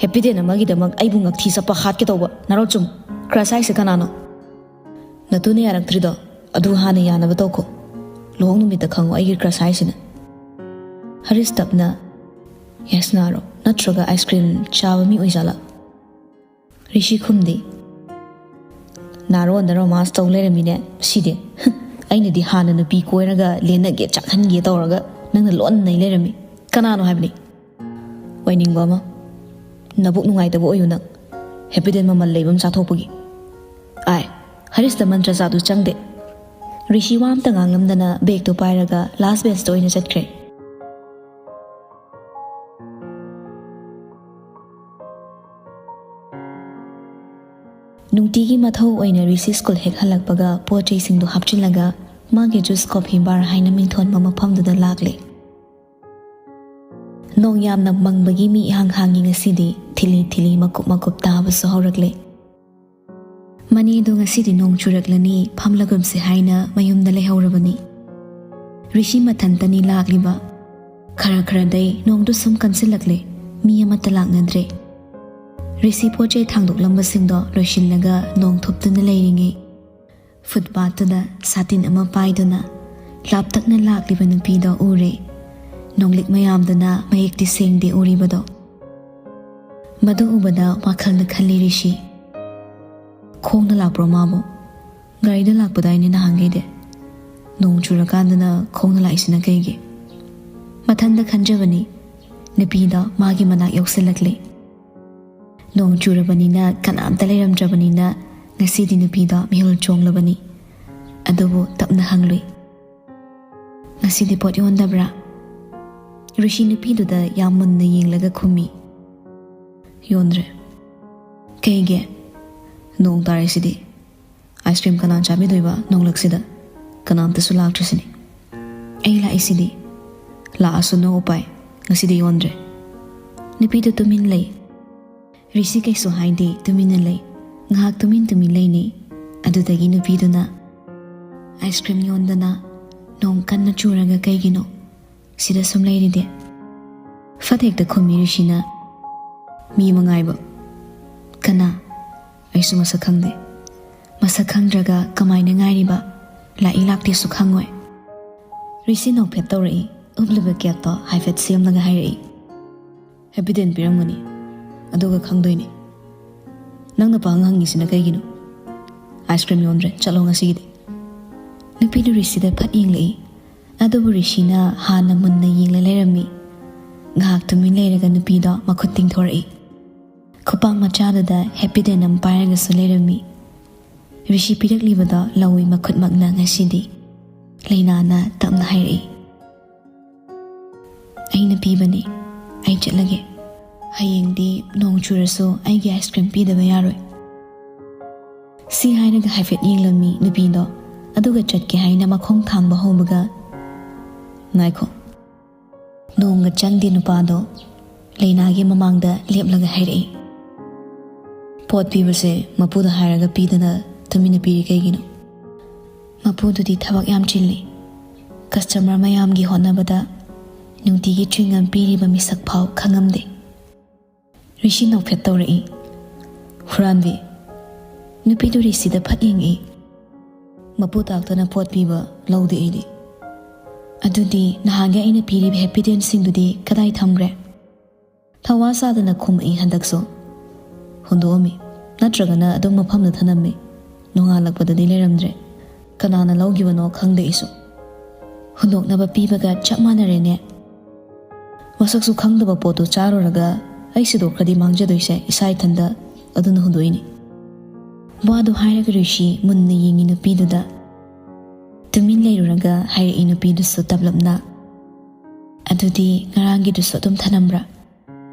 "ꯍꯦꯄꯤ ꯗꯦꯟ ꯑꯃꯒꯤꯗꯃꯛ ꯑꯩꯕꯨ ꯉꯛꯊꯤ ꯆꯞꯄ ꯍꯥꯠꯀꯦ ꯇꯧꯕ ꯅꯔꯣꯠꯆꯨꯝ꯫ ꯀ꯭ꯔꯁ ꯍꯥꯏꯁꯦ ꯀꯅꯥꯅꯣ? ꯅꯇꯨꯅ ꯌꯥꯔꯛꯇ꯭ꯔꯤꯗꯣ ꯑꯗꯨ ꯍꯥꯟꯅ ꯌꯥꯅꯕ ꯇꯧꯈꯣ꯫ ꯂꯨꯍꯣꯡ ꯅꯨꯃꯤꯠꯇ ꯈꯪꯉꯣ ꯑꯩꯒꯤ ꯀ꯭ꯔꯁ ꯍꯥꯏꯁꯤꯅ꯫" ꯍꯔꯤꯁ ꯇꯞꯅ, "ꯌꯦꯁ ꯅꯥꯔꯣ, ꯅꯠꯇ꯭ꯔꯒ ꯑꯥꯏꯁ ꯀ꯭ꯔꯤꯝ ꯆꯥꯕ ꯃꯤ ꯑꯣꯏꯖꯥꯠꯂꯥ?" ꯔꯤꯁꯤ ꯈꯨꯝꯗꯦ꯫ "ꯅꯥꯔꯣꯟꯗ ꯔꯣꯃꯥꯟꯁ ꯇꯧ ꯂꯩꯔꯝꯃꯤꯅꯦ ꯁꯤꯗꯤ꯫ ꯑꯩꯅꯗꯤ ꯍꯥꯟꯅ ꯅꯨꯄꯤ ꯀꯣꯏꯔꯒ ꯂꯦꯟꯅꯒꯦ ꯆꯥꯛꯍꯟꯒꯦ ꯇꯧꯔꯒ ꯅꯪꯅ ꯂꯣꯟꯅ ꯅꯩ ꯂꯩꯔꯝꯃꯤ꯫ ꯀꯅꯥꯅꯣ ꯍꯥꯏꯕꯅꯤ? ꯑꯣꯏꯅꯤꯡꯕ ꯑꯃ꯫ ꯅꯕꯨꯛ ꯅꯨꯡꯉꯥꯏꯇꯕ ꯑꯣꯏꯌꯨ ꯅꯪ꯫ ꯍꯦꯄꯤꯗꯦꯟ ꯃꯃꯜ ꯂꯩꯕ ꯑꯃ ꯆꯥꯊꯣꯛꯄꯒꯤ꯫ ꯑꯥꯏ, ꯍꯔꯤꯁꯇ ꯃꯟꯇ꯭ꯔ ꯆꯥꯗꯨ ꯆꯪꯗꯦ꯫" ꯔꯤꯁꯤ ꯋꯥ ꯑꯝꯇ ꯉꯥꯡꯂꯝꯗꯅ ꯕꯦꯒꯇꯨ ꯄꯥꯏꯔꯒ ꯂꯥꯁ ꯕꯦꯟꯁꯇ ꯑꯣꯏꯅ ꯆꯠꯈ꯭ꯔꯦ꯫ ꯅꯨꯡꯇꯤꯒꯤ ꯃꯊꯧ ꯑꯣꯏꯅ ꯔꯤꯁꯤ ꯁ꯭ꯀꯨꯜ ꯍꯦꯛ ꯍꯜꯂꯛꯄꯒ ꯄꯣꯠ ꯆꯩꯁꯤꯡꯗꯨ ꯍꯥꯞꯆꯤꯜꯂꯒ ꯃꯥꯒꯤ ꯖꯨꯁ ꯀꯣꯐꯤ ꯕꯥꯔ ꯍꯥꯏꯅ ꯃꯤꯡꯊꯣꯟꯕ ꯃꯐꯝꯗꯨꯗ ꯂꯥꯛꯂꯦ꯫ ꯅꯣꯡ ꯌꯥꯝꯅ ꯃꯪꯕꯒꯤ ꯃꯤ ꯏꯍꯥꯡ ꯍꯥꯡꯉꯤ ꯉꯁꯤꯗꯤ, ꯊꯤꯂꯤ ꯊꯤꯂꯤ ꯃꯀꯨꯞ ꯃꯀꯨꯞ ꯇꯥꯕꯁꯨ ꯍꯧꯔꯛꯂꯦ꯫ ꯃꯅꯦꯗꯣ ꯉꯁꯤꯗꯤ ꯅꯣꯡ ꯆꯨꯔꯛꯂꯅꯤ, ꯐꯝꯂꯒꯨꯝꯁꯦ ꯍꯥꯏꯅ ꯃꯌꯨꯝꯗ ꯂꯩꯍꯧꯔꯕꯅꯤ꯫ ꯔꯤꯁꯤ ꯃꯊꯟꯇꯅꯤ ꯂꯥꯛꯂꯤꯕ꯫ ꯈꯔ ꯈꯔꯗꯩ ꯅꯣꯡꯗꯨ ꯁꯨꯝ ꯀꯟꯁꯤꯜꯂꯛꯂꯦ꯫ ꯃꯤ ꯑꯃꯠꯇ ꯂꯥꯛꯅꯗ꯭ꯔꯦ꯫ ꯔꯤꯁꯤ ꯄꯣꯠ ꯆꯩ ꯊꯥꯡꯗꯣꯛꯂꯝꯕꯁꯤꯡꯗꯣ ꯂꯣꯏꯁꯤꯜꯂꯒ ꯅꯣꯡ ꯊꯨꯞꯇꯨꯅ ꯂꯩꯔꯤꯉꯩ, ꯐꯨꯠꯄꯥꯠꯇꯨꯗ ꯁꯥꯇꯤꯟ ꯑꯃ ꯄꯥꯏꯗꯨꯅ ꯂꯥꯞꯇꯛꯅ ꯂꯥꯛꯂꯤꯕ ꯅꯨꯄꯤꯗꯣ ꯎꯔꯦ꯫ ꯅꯣꯡꯂꯤꯛ ꯃꯌꯥꯝꯗꯨꯅ ꯃꯌꯦꯛꯇꯤ ꯁꯦꯡꯗꯦ ꯎꯔꯤꯕꯗꯣ꯫ ꯃꯗꯨ ꯎꯕꯗ ꯋꯥꯈꯜꯗ ꯈꯜꯂꯤ ꯔꯤꯁꯤ꯫ "ꯈꯣꯡꯅ ꯂꯥꯛꯄ꯭ꯔꯣ ꯃꯥꯕꯨ? ꯒꯥꯔꯤꯗ ꯂꯥꯛꯄꯗꯥꯏꯅꯦ ꯅꯍꯥꯟꯈꯩꯗꯤ꯫ ꯅꯣꯡ ꯆꯨꯔꯀꯥꯟꯗꯅ ꯈꯣꯡꯅ ꯂꯥꯛꯏꯁꯤꯅ ꯀꯩꯒꯤ?" ꯃꯊꯟꯗ ꯈꯟꯖꯕꯅꯤ꯫ ꯅꯨꯄꯤꯗꯣ ꯃꯥꯒꯤ ꯃꯅꯥꯛ ꯌꯧꯁꯤꯜꯂꯛꯂꯦ꯫ ꯅꯣꯡ ꯆꯨꯔꯕꯅꯤꯅ, ꯀꯅꯥꯝꯇ ꯂꯩꯔꯝꯗ꯭ꯔꯕꯅꯤꯅ, ꯉꯁꯤꯗꯤ ꯅꯨꯄꯤꯗꯣ ꯃꯤꯍꯨꯜ ꯆꯣꯡꯂꯕꯅꯤ꯫ ꯑꯗꯨꯕꯨ ꯇꯞꯅ ꯍꯪꯂꯨꯏ, "ꯉꯁꯤꯗꯤ ꯄꯣꯠ ꯌꯣꯟꯗꯕ꯭ꯔꯥ?" ꯔꯤꯁꯤ ꯅꯨꯄꯤꯗꯨꯗ ꯌꯥꯝ ꯃꯨꯟꯅ ꯌꯦꯡꯂꯒ ꯈꯨꯝꯃꯤ, "ꯌꯣꯟꯗ꯭ꯔꯦ꯫" "ꯀꯩꯒꯤ? ꯅꯣꯡ ꯇꯥꯔꯤꯁꯤꯗꯤ꯫ ꯑꯥꯏꯁ ꯀ꯭ꯔꯤꯝ ꯀꯅꯥ ꯆꯥꯕꯤꯗꯣꯏꯕ ꯅꯣꯡꯂꯛꯁꯤꯗ? ꯀꯅꯥꯝꯇꯁꯨ ꯂꯥꯛꯇ꯭ꯔꯤꯁꯤꯅꯤ꯫" "ꯑꯩ ꯂꯥꯛꯏꯁꯤꯗꯤ꯫" "ꯂꯥꯛꯑꯁꯨ no ꯎꯄꯥꯏ, ꯉꯁꯤꯗꯤ ꯌꯣꯟꯗ꯭ꯔꯦ꯫" ꯅꯨꯄꯤꯗꯨ ꯇꯨꯃꯤꯟ ꯂꯩ꯫ ꯔꯤꯁꯤ ꯀꯩꯁꯨ ꯍꯥꯏꯗꯦ, ꯇꯨꯃꯤꯟꯅ ꯂꯩ꯫ ꯉꯥꯏꯍꯥꯛ ꯇꯨꯃꯤꯟ ꯇꯨꯃꯤꯟ ꯂꯩꯅꯩ꯫ ꯑꯗꯨꯗꯒꯤ ꯅꯨꯄꯤꯗꯨꯅ, "ꯑꯥꯏꯁ ꯀ꯭ꯔꯤꯝ ꯌꯣꯟꯗꯅ ꯅꯣꯡ ꯀꯟꯅ ꯆꯨꯔꯒ ꯀꯩꯒꯤꯅꯣ ꯁꯤꯗ ꯁꯨꯝ ꯂꯩꯔꯤꯗꯤ?" ꯐꯠ ꯍꯦꯛꯇ ꯈꯨꯝꯃꯤ ꯔꯤꯁꯤꯅ, "ꯃꯤ ꯑꯃ ꯉꯥꯏꯕ꯫" "ꯀꯅꯥ?" "ꯑꯩꯁꯨ ꯃꯁꯛ ꯈꯪꯗꯦ꯫" "ꯃꯁꯛ ꯈꯪꯗ꯭ꯔꯒ ꯀꯃꯥꯏꯅ ꯉꯥꯏꯔꯤꯕ? ꯂꯥꯛꯏ ꯂꯥꯛꯇꯦꯁꯨ ꯈꯪꯉꯣꯏ꯫" ꯔꯤꯁꯤ ꯅꯣꯛꯐꯦꯠ ꯇꯧꯔꯛꯏ꯫ ꯎꯞꯂꯤꯕ ꯀꯦꯞꯇꯣ ꯍꯥꯏꯐꯦꯠ ꯁꯦꯝꯂꯒ ꯍꯥꯏꯔꯛꯏ꯫ "ꯍꯦꯄꯤꯗꯦꯟ ꯄꯤꯔꯝꯒꯅꯤ, ꯑꯗꯨꯒ ꯈꯪꯗꯣꯏꯅꯤ꯫ ꯅꯪꯅ ꯄꯥꯡ ꯍꯪꯉꯤꯁꯤꯅ ꯀꯩꯒꯤꯅꯣ? ꯑꯥꯏꯁ ꯀ꯭ꯔꯤꯝ ꯌꯣꯟꯗ꯭ꯔꯦ, ꯆꯠꯂꯣ ꯉꯁꯤꯒꯤꯗꯤ"꯫ ꯅꯨꯄꯤꯗꯨ ꯔꯤꯁꯤꯗ ꯐꯠ ꯌꯦꯡꯂꯛꯏ꯫ ꯑꯗꯨꯕꯨ ꯔꯤꯁꯤꯅ ꯍꯥꯟꯅ ꯃꯨꯟꯅ ꯌꯦꯡꯂ ꯂꯩꯔꯝꯃꯤ꯫ ꯉꯥꯏꯍꯥꯛ ꯇꯨꯃꯤꯟ ꯂꯩꯔꯒ ꯅꯨꯄꯤꯗꯣ ꯃꯈꯨꯠ ꯇꯤꯡꯊꯣꯔꯛꯏ꯫ ꯈꯨꯄꯥꯛ ꯃꯆꯥꯗꯨꯗ ꯍꯦꯄꯤꯗꯦꯟ ꯑꯃ ꯄꯥꯏꯔꯒꯁꯨ ꯂꯩꯔꯝꯃꯤ꯫ ꯔꯤꯁꯤ ꯄꯤꯔꯛꯂꯤꯕꯗꯣ ꯂꯧꯏ ꯃꯈꯨꯠꯃꯛꯅ ꯉꯁꯤꯗꯤ꯫ ꯂꯩꯅꯥꯅ ꯇꯞꯅ ꯍꯥꯏꯔꯛꯏ, "ꯑꯩꯅ ꯄꯤꯕꯅꯤ, ꯑꯩ ꯆꯠꯂꯒꯦ꯫ ꯍꯌꯦꯡꯗꯤ ꯅꯣꯡ ꯆꯨꯔꯁꯨ ꯑꯩꯒꯤ ꯑꯥꯏꯁ ꯀ꯭ꯔꯤꯝ ꯄꯤꯗꯕ ꯌꯥꯔꯣꯏ"꯫ ꯁꯤ ꯍꯥꯏꯔꯒ ꯍꯥꯏꯐꯦꯠ ꯌꯦꯡꯂꯝꯃꯤ ꯅꯨꯄꯤꯗꯣ, ꯑꯗꯨꯒ ꯆꯠꯀꯦ ꯍꯥꯏꯅ ꯃꯈꯣꯡ ꯊꯥꯡꯕ ꯍꯧꯕꯒ, "ꯉꯥꯏꯈꯣ"꯫ ꯅꯣꯡꯒ ꯆꯪꯗꯦ ꯅꯨꯄꯥꯗꯣ ꯂꯩꯅꯥꯒꯤ ꯃꯃꯥꯡꯗ ꯂꯦꯞꯂꯒ ꯍꯥꯏꯔꯛꯏ, "ꯄꯣꯠ ꯄꯤꯕꯁꯦ ꯃꯄꯨꯗ ꯍꯥꯏꯔꯒ ꯄꯤꯗꯅ ꯇꯨꯃꯤꯟꯅ ꯄꯤꯔꯤ ꯀꯩꯒꯤꯅꯣ?" ꯃꯄꯨꯗꯨꯗꯤ ꯊꯕꯛ ꯌꯥꯝ ꯆꯤꯜꯂꯤ꯫ ꯀꯁꯇꯃꯔ ꯃꯌꯥꯝꯒꯤ ꯍꯣꯠꯅꯕꯗ ꯅꯨꯡꯇꯤꯒꯤ ꯆ꯭ꯋꯤꯡꯒꯝ ꯄꯤꯔꯤꯕ ꯃꯤꯁꯛ ꯐꯥꯎ ꯈꯪꯉꯝꯗꯦ꯫ ꯔꯤꯁꯤ ꯅꯣꯛꯐꯦꯠ ꯇꯧꯔꯛꯏ꯫ "ꯍꯨꯔꯥꯟꯕꯤ!" ꯅꯨꯄꯤꯗꯨ ꯔꯤꯁꯤꯗ ꯐꯠ ꯌꯦꯡꯉꯛꯏ꯫ "ꯃꯄꯨ ꯇꯥꯛꯇꯅ ꯄꯣꯠ ꯄꯤꯕ ꯂꯧꯗꯦ ꯑꯩꯗꯤ"꯫ "ꯑꯗꯨꯗꯤ ꯅꯍꯥꯟꯒꯤ ꯑꯩꯅ ꯄꯤꯔꯤꯕ ꯍꯦꯄꯤꯗꯦꯟꯁꯤꯡꯗꯨꯗꯤ ꯀꯗꯥꯏ ꯊꯝꯈ꯭ꯔꯦ?" ꯊꯧꯋꯥ ꯁꯥꯗꯅ ꯈꯨꯝꯃꯛꯏ ꯍꯟꯗꯛꯁꯨ꯫ "ꯍꯨꯟꯗꯣꯛꯑꯝꯃꯤ, ꯅꯠꯇ꯭ꯔꯒꯅ ꯑꯗꯨꯝ ꯃꯐꯝꯗ ꯊꯅꯝꯃꯤ꯫ ꯅꯣꯡꯉꯥꯜꯂꯛꯄꯗꯗꯤ ꯂꯩꯔꯝꯗ꯭ꯔꯦ꯫ ꯀꯅꯥꯅ ꯂꯧꯈꯤꯕꯅꯣ ꯈꯪꯗꯦ ꯑꯩꯁꯨ꯫ ꯍꯨꯟꯗꯣꯛꯅꯕ ꯄꯤꯕꯒ ꯆꯞ ꯃꯥꯟꯅꯔꯦꯅꯦ꯫ ꯃꯁꯛꯁꯨ ꯈꯪꯗꯕ ꯄꯣꯠꯇꯨ ꯆꯥꯔꯨꯔꯒ ꯑꯩ ꯁꯤꯗꯣꯛꯈ꯭ꯔꯗꯤ ꯃꯥꯡꯖꯗꯣꯏꯁꯦ ꯏꯁꯥ ꯏꯊꯟꯗ, ꯑꯗꯨꯅ ꯍꯨꯟꯗꯣꯛꯏꯅꯤ"꯫ ꯋꯥꯗꯨ ꯍꯥꯏꯔꯒ ꯔꯤꯁꯤ ꯃꯨꯟꯅ ꯌꯦꯡꯉꯤ ꯅꯨꯄꯤꯗꯨꯗ꯫ ꯇꯨꯃꯤꯟ ꯂꯩꯔꯨꯔꯒ ꯍꯥꯏꯔꯛꯏ ꯅꯨꯄꯤꯗꯨꯁꯨ ꯇꯞꯂꯞꯅ, "ꯑꯗꯨꯗꯤ ꯉꯔꯥꯡꯒꯤꯗꯨꯁꯨ ꯑꯗꯨꯝ ꯊꯅꯝꯕ꯭ꯔꯥ?"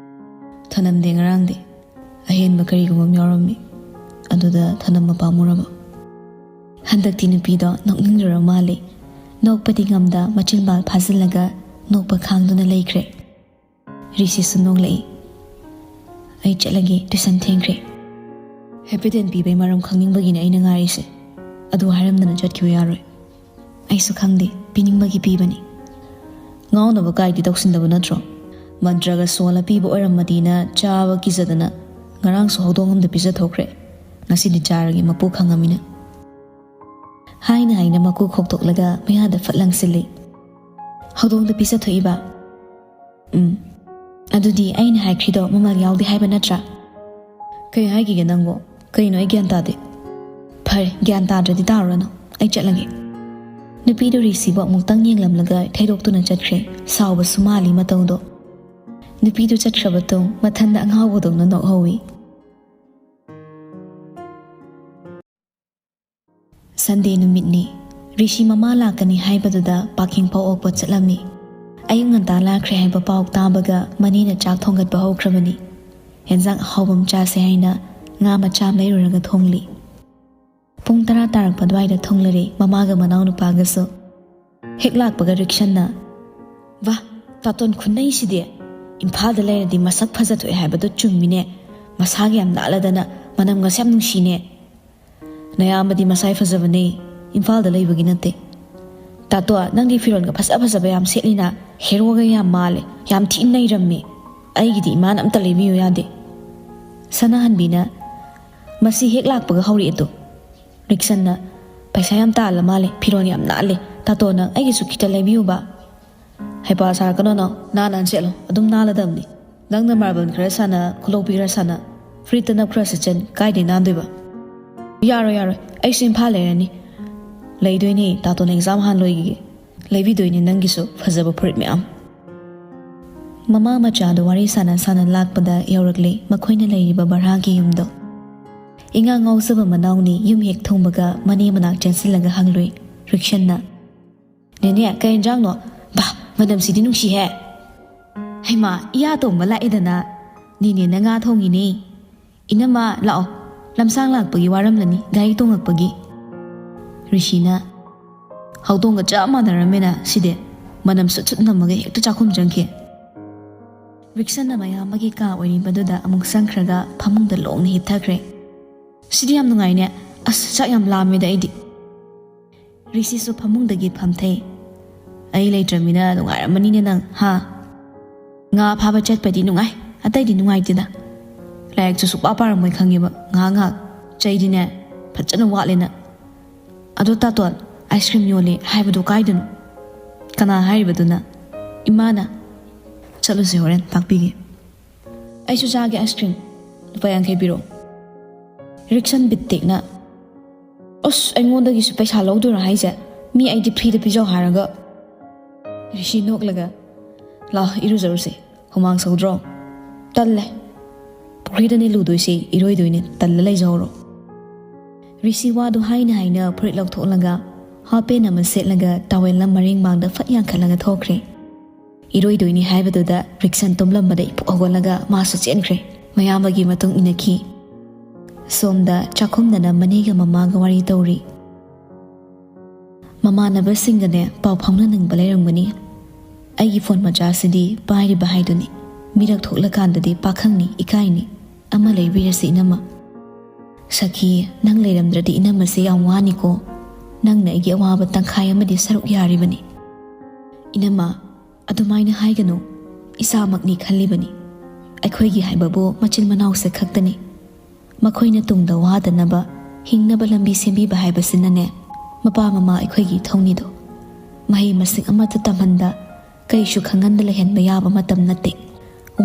"ꯊꯅꯝꯗꯦ ꯉꯔꯥꯡꯗꯤ꯫ ꯑꯍꯦꯟꯕ ꯀꯔꯤꯒꯨꯝꯕ ꯑꯃ ꯌꯥꯎꯔꯝꯃꯤ꯫ ꯑꯗꯨꯗ ꯊꯅꯝꯕ ꯄꯥꯝꯃꯨꯔꯕ"꯫ ꯍꯟꯗꯛꯇꯤ ꯅꯨꯄꯤꯗꯣ ꯅꯣꯛꯅꯤꯡꯂꯨꯔ ꯃꯥꯜꯂꯦ꯫ ꯅꯣꯛꯄꯗꯤ ꯉꯝꯗ ꯃꯆꯤꯟꯕꯥꯜ ꯐꯥꯖꯤꯜꯂꯒ ꯅꯣꯛꯄ ꯈꯥꯡꯗꯨꯅ ꯂꯩꯈ꯭ꯔꯦ꯫ ꯔꯤꯁꯤꯁꯨ ꯅꯣꯛꯂꯛꯏ꯫ "ꯑꯩ ꯆꯠꯂꯒꯦ, ꯇꯨꯏꯁꯟ ꯊꯦꯡꯈ꯭ꯔꯦ"꯫ "ꯍꯦꯄꯤꯗꯦꯟ ꯄꯤꯕꯩ ꯃꯔꯝ ꯈꯪꯅꯤꯡꯕꯒꯤꯅꯦ ꯑꯩꯅ ꯉꯥꯏꯔꯤꯁꯦ꯫ ꯑꯗꯨ ꯍꯥꯏꯔꯝꯗꯅ ꯆꯠꯈꯤꯕ ꯌꯥꯔꯣꯏ"꯫ "ꯑꯩꯁꯨ ꯈꯪꯗꯦ, ꯄꯤꯅꯤꯡꯕꯒꯤ ꯄꯤꯕꯅꯤ"꯫ "ꯉꯥꯎꯅꯕ ꯀꯥꯏꯗꯤ ꯇꯧꯁꯤꯟꯗꯕ ꯅꯠꯇ꯭ꯔꯣ? ꯃꯟꯇ꯭ꯔꯒ ꯁꯣꯜꯂ ꯄꯤꯕ ꯑꯣꯏꯔꯝꯃꯗꯤꯅ ꯆꯥꯕ ꯀꯤꯖꯗꯅ ꯉꯔꯥꯡꯁꯨ ꯍꯧꯗꯣꯡ ꯑꯝꯗ ꯄꯤꯖꯊꯣꯛꯈ꯭ꯔꯦ꯫ ꯉꯁꯤꯗꯤ ꯆꯥꯔꯒꯦ, ꯃꯄꯨ ꯈꯪꯉꯃꯤꯅ"꯫ ꯍꯥꯏꯅ ꯍꯥꯏꯅ ꯃꯀꯨ ꯈꯣꯛꯇꯣꯛꯂꯒ ꯃꯌꯥꯗ ꯐꯠ ꯂꯪꯁꯤꯜꯂꯤ꯫ ꯍꯧꯗꯣꯡꯗ ꯄꯤꯖꯊꯣꯛꯏꯕ? ꯎꯝ꯫ ꯑꯗꯨꯗꯤ ꯑꯩꯅ ꯍꯥꯏꯈ꯭ꯔꯤꯗꯣ ꯃꯃꯜ ꯌꯥꯎꯗꯦ ꯍꯥꯏꯕ ꯅꯠꯇ꯭ꯔꯥ? ꯀꯩ ꯍꯥꯏꯈꯤꯒꯦ ꯅꯪꯕꯣ? ꯀꯩꯅꯣ, ꯑꯩ ꯒ꯭ꯌꯥꯟ ꯇꯥꯗꯦ꯫ ꯐꯔꯦ, ꯒ꯭ꯌꯥꯟ ꯇꯥꯗ꯭ꯔꯗꯤ ꯇꯥꯔꯨꯔꯅꯨ, ꯑꯩ ꯆꯠꯂꯒꯦ꯫ ꯅꯨꯄꯤꯗꯨ ꯔꯤꯁꯤꯕꯨ ꯑꯃꯨꯛꯇꯪ ꯌꯦꯡꯂꯝꯂꯒ ꯊꯩꯗꯣꯛꯇꯨꯅ ꯆꯠꯈ꯭ꯔꯦ꯫ ꯁꯥꯎꯕꯁꯨ ꯃꯥꯜꯂꯤ ꯃꯇꯧꯗꯣ꯫ ꯅꯨꯄꯤꯗꯨ ꯆꯠꯈ꯭ꯔꯕ ꯇꯨꯡ ꯃꯊꯟꯗ ꯑꯉꯥꯎꯕꯗꯧꯅ ꯅꯣꯛꯍꯧꯏ꯫ ꯁꯟꯗꯦ ꯅꯨꯃꯤꯠꯅꯤ꯫ ꯔꯤꯁꯤ ꯃꯃꯥ ꯂꯥꯛꯀꯅꯤ ꯍꯥꯏꯕꯗꯨꯗ ꯄꯥꯀꯤꯡ ꯐꯥꯎ ꯑꯣꯛꯄ ꯆꯠꯂꯝꯃꯤ꯫ ꯑꯌꯨꯛ ꯉꯟꯇꯥ ꯂꯥꯛꯈ꯭ꯔꯦ ꯍꯥꯏꯕ ꯄꯥꯎ ꯇꯥꯕꯒ ꯃꯅꯦꯅ ꯆꯥꯛ ꯊꯣꯡꯒꯠꯄ ꯍꯧꯈ꯭ꯔꯕꯅꯤ꯫ ꯍꯦꯟꯖꯥꯡ ꯑꯍꯥꯎꯕ ꯑꯃ ꯆꯥꯁꯦ ꯍꯥꯏꯅ ꯉꯥ ꯃꯆꯥ ꯑꯃ ꯂꯩꯔꯨꯔꯒ ꯊꯣꯡꯂꯤ꯫ ꯄꯨꯡ ꯇꯔꯥ ꯇꯥꯔꯛꯄ ꯑꯗꯨꯋꯥꯏꯗ ꯊꯨꯡꯂꯔꯦ ꯃꯃꯥꯒ ꯃꯅꯥꯎꯅꯨꯄꯥꯒꯁꯨ꯫ ꯍꯦꯛ ꯂꯥꯛꯄꯒ ꯔꯤꯛꯁꯟꯅ, "ꯋꯥ, ꯇꯥꯇꯣꯟ ꯈꯨꯟꯅꯩꯁꯤꯗꯤ! ꯏꯝꯐꯥꯜꯗ ꯂꯩꯔꯗꯤ ꯃꯁꯛ ꯐꯖꯊꯣꯛꯑꯦ ꯍꯥꯏꯕꯗꯣ ꯆꯨꯝꯃꯤꯅꯦ꯫ ꯃꯁꯥꯒ ꯌꯥꯝ ꯅꯥꯜꯂꯗꯅ, ꯃꯅꯝꯒꯁꯦ ꯌꯥꯝ ꯅꯨꯡꯁꯤꯅꯦ꯫ ꯅꯌꯥꯝꯕꯗꯤ ꯃꯁꯥꯏ ꯐꯖꯕꯅꯦ, ꯏꯝꯐꯥꯜꯗ ꯂꯩꯕꯒꯤ ꯅꯠꯇꯦ꯫ ꯇꯥꯇꯣ, ꯅꯪꯗꯤ ꯐꯤꯔꯣꯜꯒ ꯐꯖ ꯐꯖꯕ ꯌꯥꯝ ꯁꯦꯠꯂꯤꯅ, ꯍꯦꯔꯣꯒ ꯌꯥꯝ ꯃꯥꯜꯂꯦ, ꯌꯥꯝ ꯊꯤꯅ ꯅꯩꯔꯝꯃꯦ꯫ ꯑꯩꯒꯤꯗꯤ ꯏꯃꯥꯅ ꯑꯝꯇ ꯂꯩꯕꯤꯌꯨ ꯌꯥꯗꯦ꯫" ꯁꯅꯥꯍꯟꯕꯤꯅ, "ꯃꯁꯤ ꯍꯦꯛ ꯂꯥꯛꯄꯒ ꯍꯧꯔꯛꯑꯦ ꯇꯨ꯫" ꯔꯤꯛꯁꯟꯅ, "ꯄꯩꯁꯥ ꯌꯥꯝ ꯇꯥꯜꯂ ꯃꯥꯜꯂꯦ, ꯐꯤꯔꯣꯜ ꯌꯥꯝ ꯅꯥꯜꯂꯦ꯫ ꯇꯥꯇꯣ, ꯅꯪ ꯑꯩꯒꯤꯁꯨ ꯈꯤꯇ ꯂꯩꯕꯤꯌꯨꯕ꯫" "ꯍꯩꯄꯥ ꯁꯥꯔꯛꯀꯅꯣ ꯅꯥꯎ, ꯅꯥꯟ ꯅꯥꯟ ꯁꯦꯠꯂꯣ, ꯑꯗꯨꯝ ꯅꯥꯜꯂꯗꯕꯅꯤ꯫ ꯅꯪꯅ ꯃꯥꯔꯕꯜ ꯈꯔ ꯁꯥꯟꯅ, ꯈꯨꯂꯧꯕꯤ ꯈꯔ ꯁꯥꯟꯅ, ꯐꯨꯔꯤꯠꯇ ꯅꯞ ꯈꯔ ꯁꯤꯠꯆꯟ, ꯀꯥꯏꯗꯩ ꯅꯥꯟꯗꯣꯏꯕ?" "ꯌꯥꯔꯣꯏ, ꯌꯥꯔꯣꯏ, ꯑꯩꯁꯨ ꯏꯝꯐꯥꯜ ꯂꯩꯔꯅꯤ꯫" "ꯂꯩꯗꯣꯏꯅꯦ, ꯇꯥꯇꯣꯅ ꯑꯦꯛꯖꯥꯝ ꯍꯥꯟ ꯂꯣꯏꯈꯤꯒꯦ꯫ ꯂꯩꯕꯤꯗꯣꯏꯅꯦ ꯅꯪꯒꯤꯁꯨ ꯐꯖꯕ ꯐꯨꯔꯤꯠ ꯃꯌꯥꯝ꯫" ꯃꯃꯥ ꯃꯆꯥꯗꯣ ꯋꯥꯔꯤ ꯁꯥꯟꯅ ꯁꯥꯟꯅ ꯂꯥꯛꯄꯗ ꯌꯧꯔꯛꯂꯦ ꯃꯈꯣꯏꯅ ꯂꯩꯔꯤꯕ ꯚꯔꯥꯒꯤ ꯌꯨꯝꯗꯣ꯫ ꯏꯉꯥ ꯉꯥꯎꯖꯕ ꯃꯅꯥꯎꯅꯤ ꯌꯨꯝ ꯍꯦꯛ ꯊꯨꯡꯕꯒ ꯃꯅꯦ ꯃꯅꯥꯛ ꯆꯦꯟꯁꯤꯜꯂꯒ ꯍꯪꯂꯨꯏ꯫ ꯔꯤꯛꯁꯟꯅ, "ꯅꯦꯅꯦ, ꯀꯩ ꯌꯦꯟꯖꯥꯡꯅꯣ? ꯕꯥ, ꯃꯅꯝꯁꯤꯗꯤ ꯅꯨꯡꯁꯤꯍꯦ!" "ꯍꯩꯃꯥ, ꯏꯌꯥ ꯇꯣꯝꯕ ꯂꯥꯛꯑꯦꯗꯅ꯫ ꯅꯦꯅꯦꯅ ꯉꯥ ꯊꯣꯡꯉꯤꯅꯦ꯫ ꯏꯅꯝꯃ, ꯂꯥꯛꯑꯣ꯫ ꯂꯝꯁꯥꯡ ꯂꯥꯛꯄꯒꯤ ꯋꯥꯔꯝꯂꯅꯤ, ꯒꯥꯔꯤ ꯇꯣꯡꯉꯛꯄꯒꯤ꯫" ꯔꯤꯁꯤꯅ, "ꯍꯧꯗꯣꯡꯒ ꯆꯞ ꯃꯥꯟꯅꯔꯝꯃꯦꯅ ꯁꯤꯗꯤ꯫ ꯃꯅꯝ ꯁꯨꯠ ꯁꯨꯠ ꯅꯝꯃꯒ ꯍꯦꯛꯇ ꯆꯥꯛꯈꯨꯝ ꯆꯪꯈꯤ꯫" ꯔꯤꯛꯁꯟꯅ ꯃꯌꯥꯝꯕꯒꯤ ꯀꯥ ꯑꯣꯏꯔꯤꯕꯗꯨꯗ ꯑꯃꯨꯛ ꯆꯪꯈ꯭ꯔꯒ ꯐꯃꯨꯡꯗ ꯂꯣꯡꯅ ꯍꯤꯞꯊꯈ꯭ꯔꯦ꯫ "ꯁꯤꯗꯤ ꯌꯥꯝ ꯅꯨꯡꯉꯥꯏꯅꯦ꯫ ꯑꯁ, ꯆꯥꯛ ꯌꯥꯝ ꯂꯥꯝꯃꯦꯗ ꯑꯩꯗꯤ꯫" ꯔꯤꯁꯤꯁꯨ ꯐꯃꯨꯡꯗꯒꯤ ꯐꯝꯊꯩ꯫ "ꯑꯩ ꯂꯩꯇ꯭ꯔꯃꯤꯅ ꯅꯨꯡꯉꯥꯏꯔꯝꯃꯅꯤꯅꯦ ꯅꯪ, ꯍꯥ?" "ꯉꯥ ꯐꯥꯕ ꯆꯠꯄꯗꯤ ꯅꯨꯡꯉꯥꯏ, ꯑꯇꯩꯗꯤ ꯅꯨꯡꯉꯥꯏꯇꯦꯗ꯫ ꯂꯥꯏꯔꯤꯛꯁꯨ ꯁꯨꯛꯄꯥ ꯄꯥꯔꯝꯃꯣꯏ ꯈꯪꯉꯦꯕ, ꯉꯥꯏꯍꯥꯛ ꯉꯥꯏꯍꯥꯛ꯫ ꯆꯩꯗꯤꯅꯦ, ꯐꯖꯅ ꯋꯥꯠꯂꯦ ꯅꯪ꯫ ꯑꯗꯣ ꯇꯥꯇꯣꯟ, ꯑꯥꯏꯁ ꯀ꯭ꯔꯤꯝ ꯌꯣꯜꯂꯦ ꯍꯥꯏꯕꯗꯣ ꯀꯥꯏꯗꯅꯣ?" "ꯀꯅꯥ ꯍꯥꯏꯔꯤꯕꯗꯨꯅ?" "ꯏꯃꯥꯅ꯫" "ꯆꯠꯂꯨꯁꯦ, ꯍꯣꯔꯦꯟ ꯇꯥꯛꯄꯤꯒꯦ꯫" "ꯑꯩꯁꯨ ꯆꯥꯒꯦ ꯑꯥꯏꯁ ꯀ꯭ꯔꯤꯝ꯫ ꯂꯨꯄꯥ ꯌꯥꯡꯈꯩ ꯄꯤꯔꯛꯑꯣ꯫" ꯔꯤꯛꯁꯟ ꯕꯤꯠ ꯇꯦꯛꯅ, "ꯑꯁ, ꯑꯩꯉꯣꯟꯗꯒꯤꯁꯨ ꯄꯩꯁꯥ ꯂꯧꯗꯣꯏꯔꯣ ꯍꯥꯏꯁꯦ? ꯃꯤ ꯑꯩꯗꯤ ꯐ꯭ꯔꯤꯗ ꯄꯤꯖꯧ ꯍꯥꯏꯔꯒ꯫" ꯔꯤꯁꯤ ꯅꯣꯛꯂꯒ, "ꯂꯥꯎ, ꯏꯔꯨꯖꯔꯨꯁꯦ꯫ ꯍꯨꯃꯥꯡ ꯁꯧꯗ꯭ꯔꯣ?" "ꯇꯜꯂꯦ꯫ ꯄꯨꯈ꯭ꯔꯤꯗꯅꯦ ꯂꯨꯗꯣꯏꯁꯦ, ꯏꯔꯣꯏꯗꯣꯏꯅꯦ, ꯇꯜꯂ ꯂꯩꯖꯍꯧꯔꯣ꯫" ꯔꯤꯁꯤ ꯋꯥꯗꯨ ꯍꯥꯏꯅ ꯍꯥꯏꯅ ꯐꯨꯔꯤꯠ ꯂꯧꯊꯣꯛꯂꯒ, ꯍꯥꯞ ꯄꯦꯟ ꯑꯃ ꯁꯦꯠꯂꯒ, ꯇꯥꯋꯦꯜ ꯑꯃ ꯃꯔꯦꯡ ꯃꯥꯡꯗ ꯐꯠ ꯌꯥꯡꯈꯠꯂꯒ ꯊꯣꯛꯈ꯭ꯔꯦ꯫ ꯏꯔꯣꯏꯗꯣꯏꯅꯤ ꯍꯥꯏꯕꯗꯨꯗ ꯔꯤꯛꯁꯟ ꯇꯨꯝꯂꯝꯕꯗ ꯏꯄꯨꯛ ꯍꯧꯒꯠꯂꯒ ꯃꯥꯁꯨ ꯆꯦꯟꯈ꯭ꯔꯦ꯫ ꯃꯌꯥꯝꯕꯒꯤ ꯃꯇꯨꯡ ꯏꯟꯅꯈꯤ꯫ ꯁꯣꯝꯗ ꯆꯥꯛꯈꯨꯝꯗꯅ ꯃꯅꯦꯒ ꯃꯃꯥꯒ ꯋꯥꯔꯤ ꯇꯧꯔꯤ꯫ ꯃꯃꯥꯟꯅꯕꯁꯤꯡꯒꯅꯦ ꯄꯥꯎ ꯐꯥꯎꯅꯅꯤꯡꯕ ꯂꯩꯔꯝꯒꯅꯤ꯫ ꯑꯩꯒꯤ ꯐꯣꯟ ꯃꯆꯥꯁꯤꯗꯤ ꯄꯥꯏꯔꯤꯕ ꯍꯥꯏꯗꯨꯅꯤ꯫ ꯃꯤꯔꯛ ꯊꯣꯛꯂꯀꯥꯟꯗꯗꯤ ꯄꯥꯈꯪꯅꯤ, ꯏꯀꯥꯏꯅꯤ꯫ ꯑꯃ ꯂꯩꯕꯤꯔꯁꯤ ꯏꯅꯝꯃ꯫ ꯁꯈꯤ, ꯅꯪ ꯂꯩꯔꯝꯗ꯭ꯔꯗꯤ ꯏꯅꯝꯃꯁꯦ ꯌꯥꯝ ꯋꯥꯅꯤꯀꯣ꯫ ꯅꯪꯅ ꯑꯩꯒꯤ ꯑꯋꯥꯕ ꯇꯪꯈꯥꯏ ꯑꯃꯗꯤ ꯁꯔꯨꯛ ꯌꯥꯔꯤꯕꯅꯤ꯫ ꯏꯅꯝꯃ, ꯑꯗꯨꯃꯥꯏꯅ ꯍꯥꯏꯒꯅꯨ꯫ ꯏꯆꯥꯃꯛꯅꯤ ꯈꯜꯂꯤꯕꯅꯤ꯫ ꯑꯩꯈꯣꯏꯒꯤ ꯍꯥꯏꯕꯕꯨ ꯃꯆꯤꯟ ꯃꯅꯥꯎꯁꯦ ꯈꯛꯇꯅꯤ꯫ ꯃꯈꯣꯏꯅ ꯇꯨꯡꯗ ꯋꯥꯗꯅꯕ, ꯍꯤꯡꯅꯕ ꯂꯝꯕꯤ ꯁꯦꯝꯕꯤꯕ ꯍꯥꯏꯕꯁꯤꯅꯅꯦ, ꯃꯄꯥ ꯃꯃꯥ ꯑꯩꯈꯣꯏꯒꯤ ꯏꯊꯧꯅꯤꯗꯣ꯫ ꯃꯍꯩ ꯃꯁꯤꯡ ꯑꯃꯠꯇ ꯇꯝꯍꯟꯗ, ꯀꯩꯁꯨ ꯈꯪꯍꯟꯗ ꯂꯩꯍꯟꯕ ꯌꯥꯕ ꯃꯇꯝ ꯅꯠꯇꯦ꯫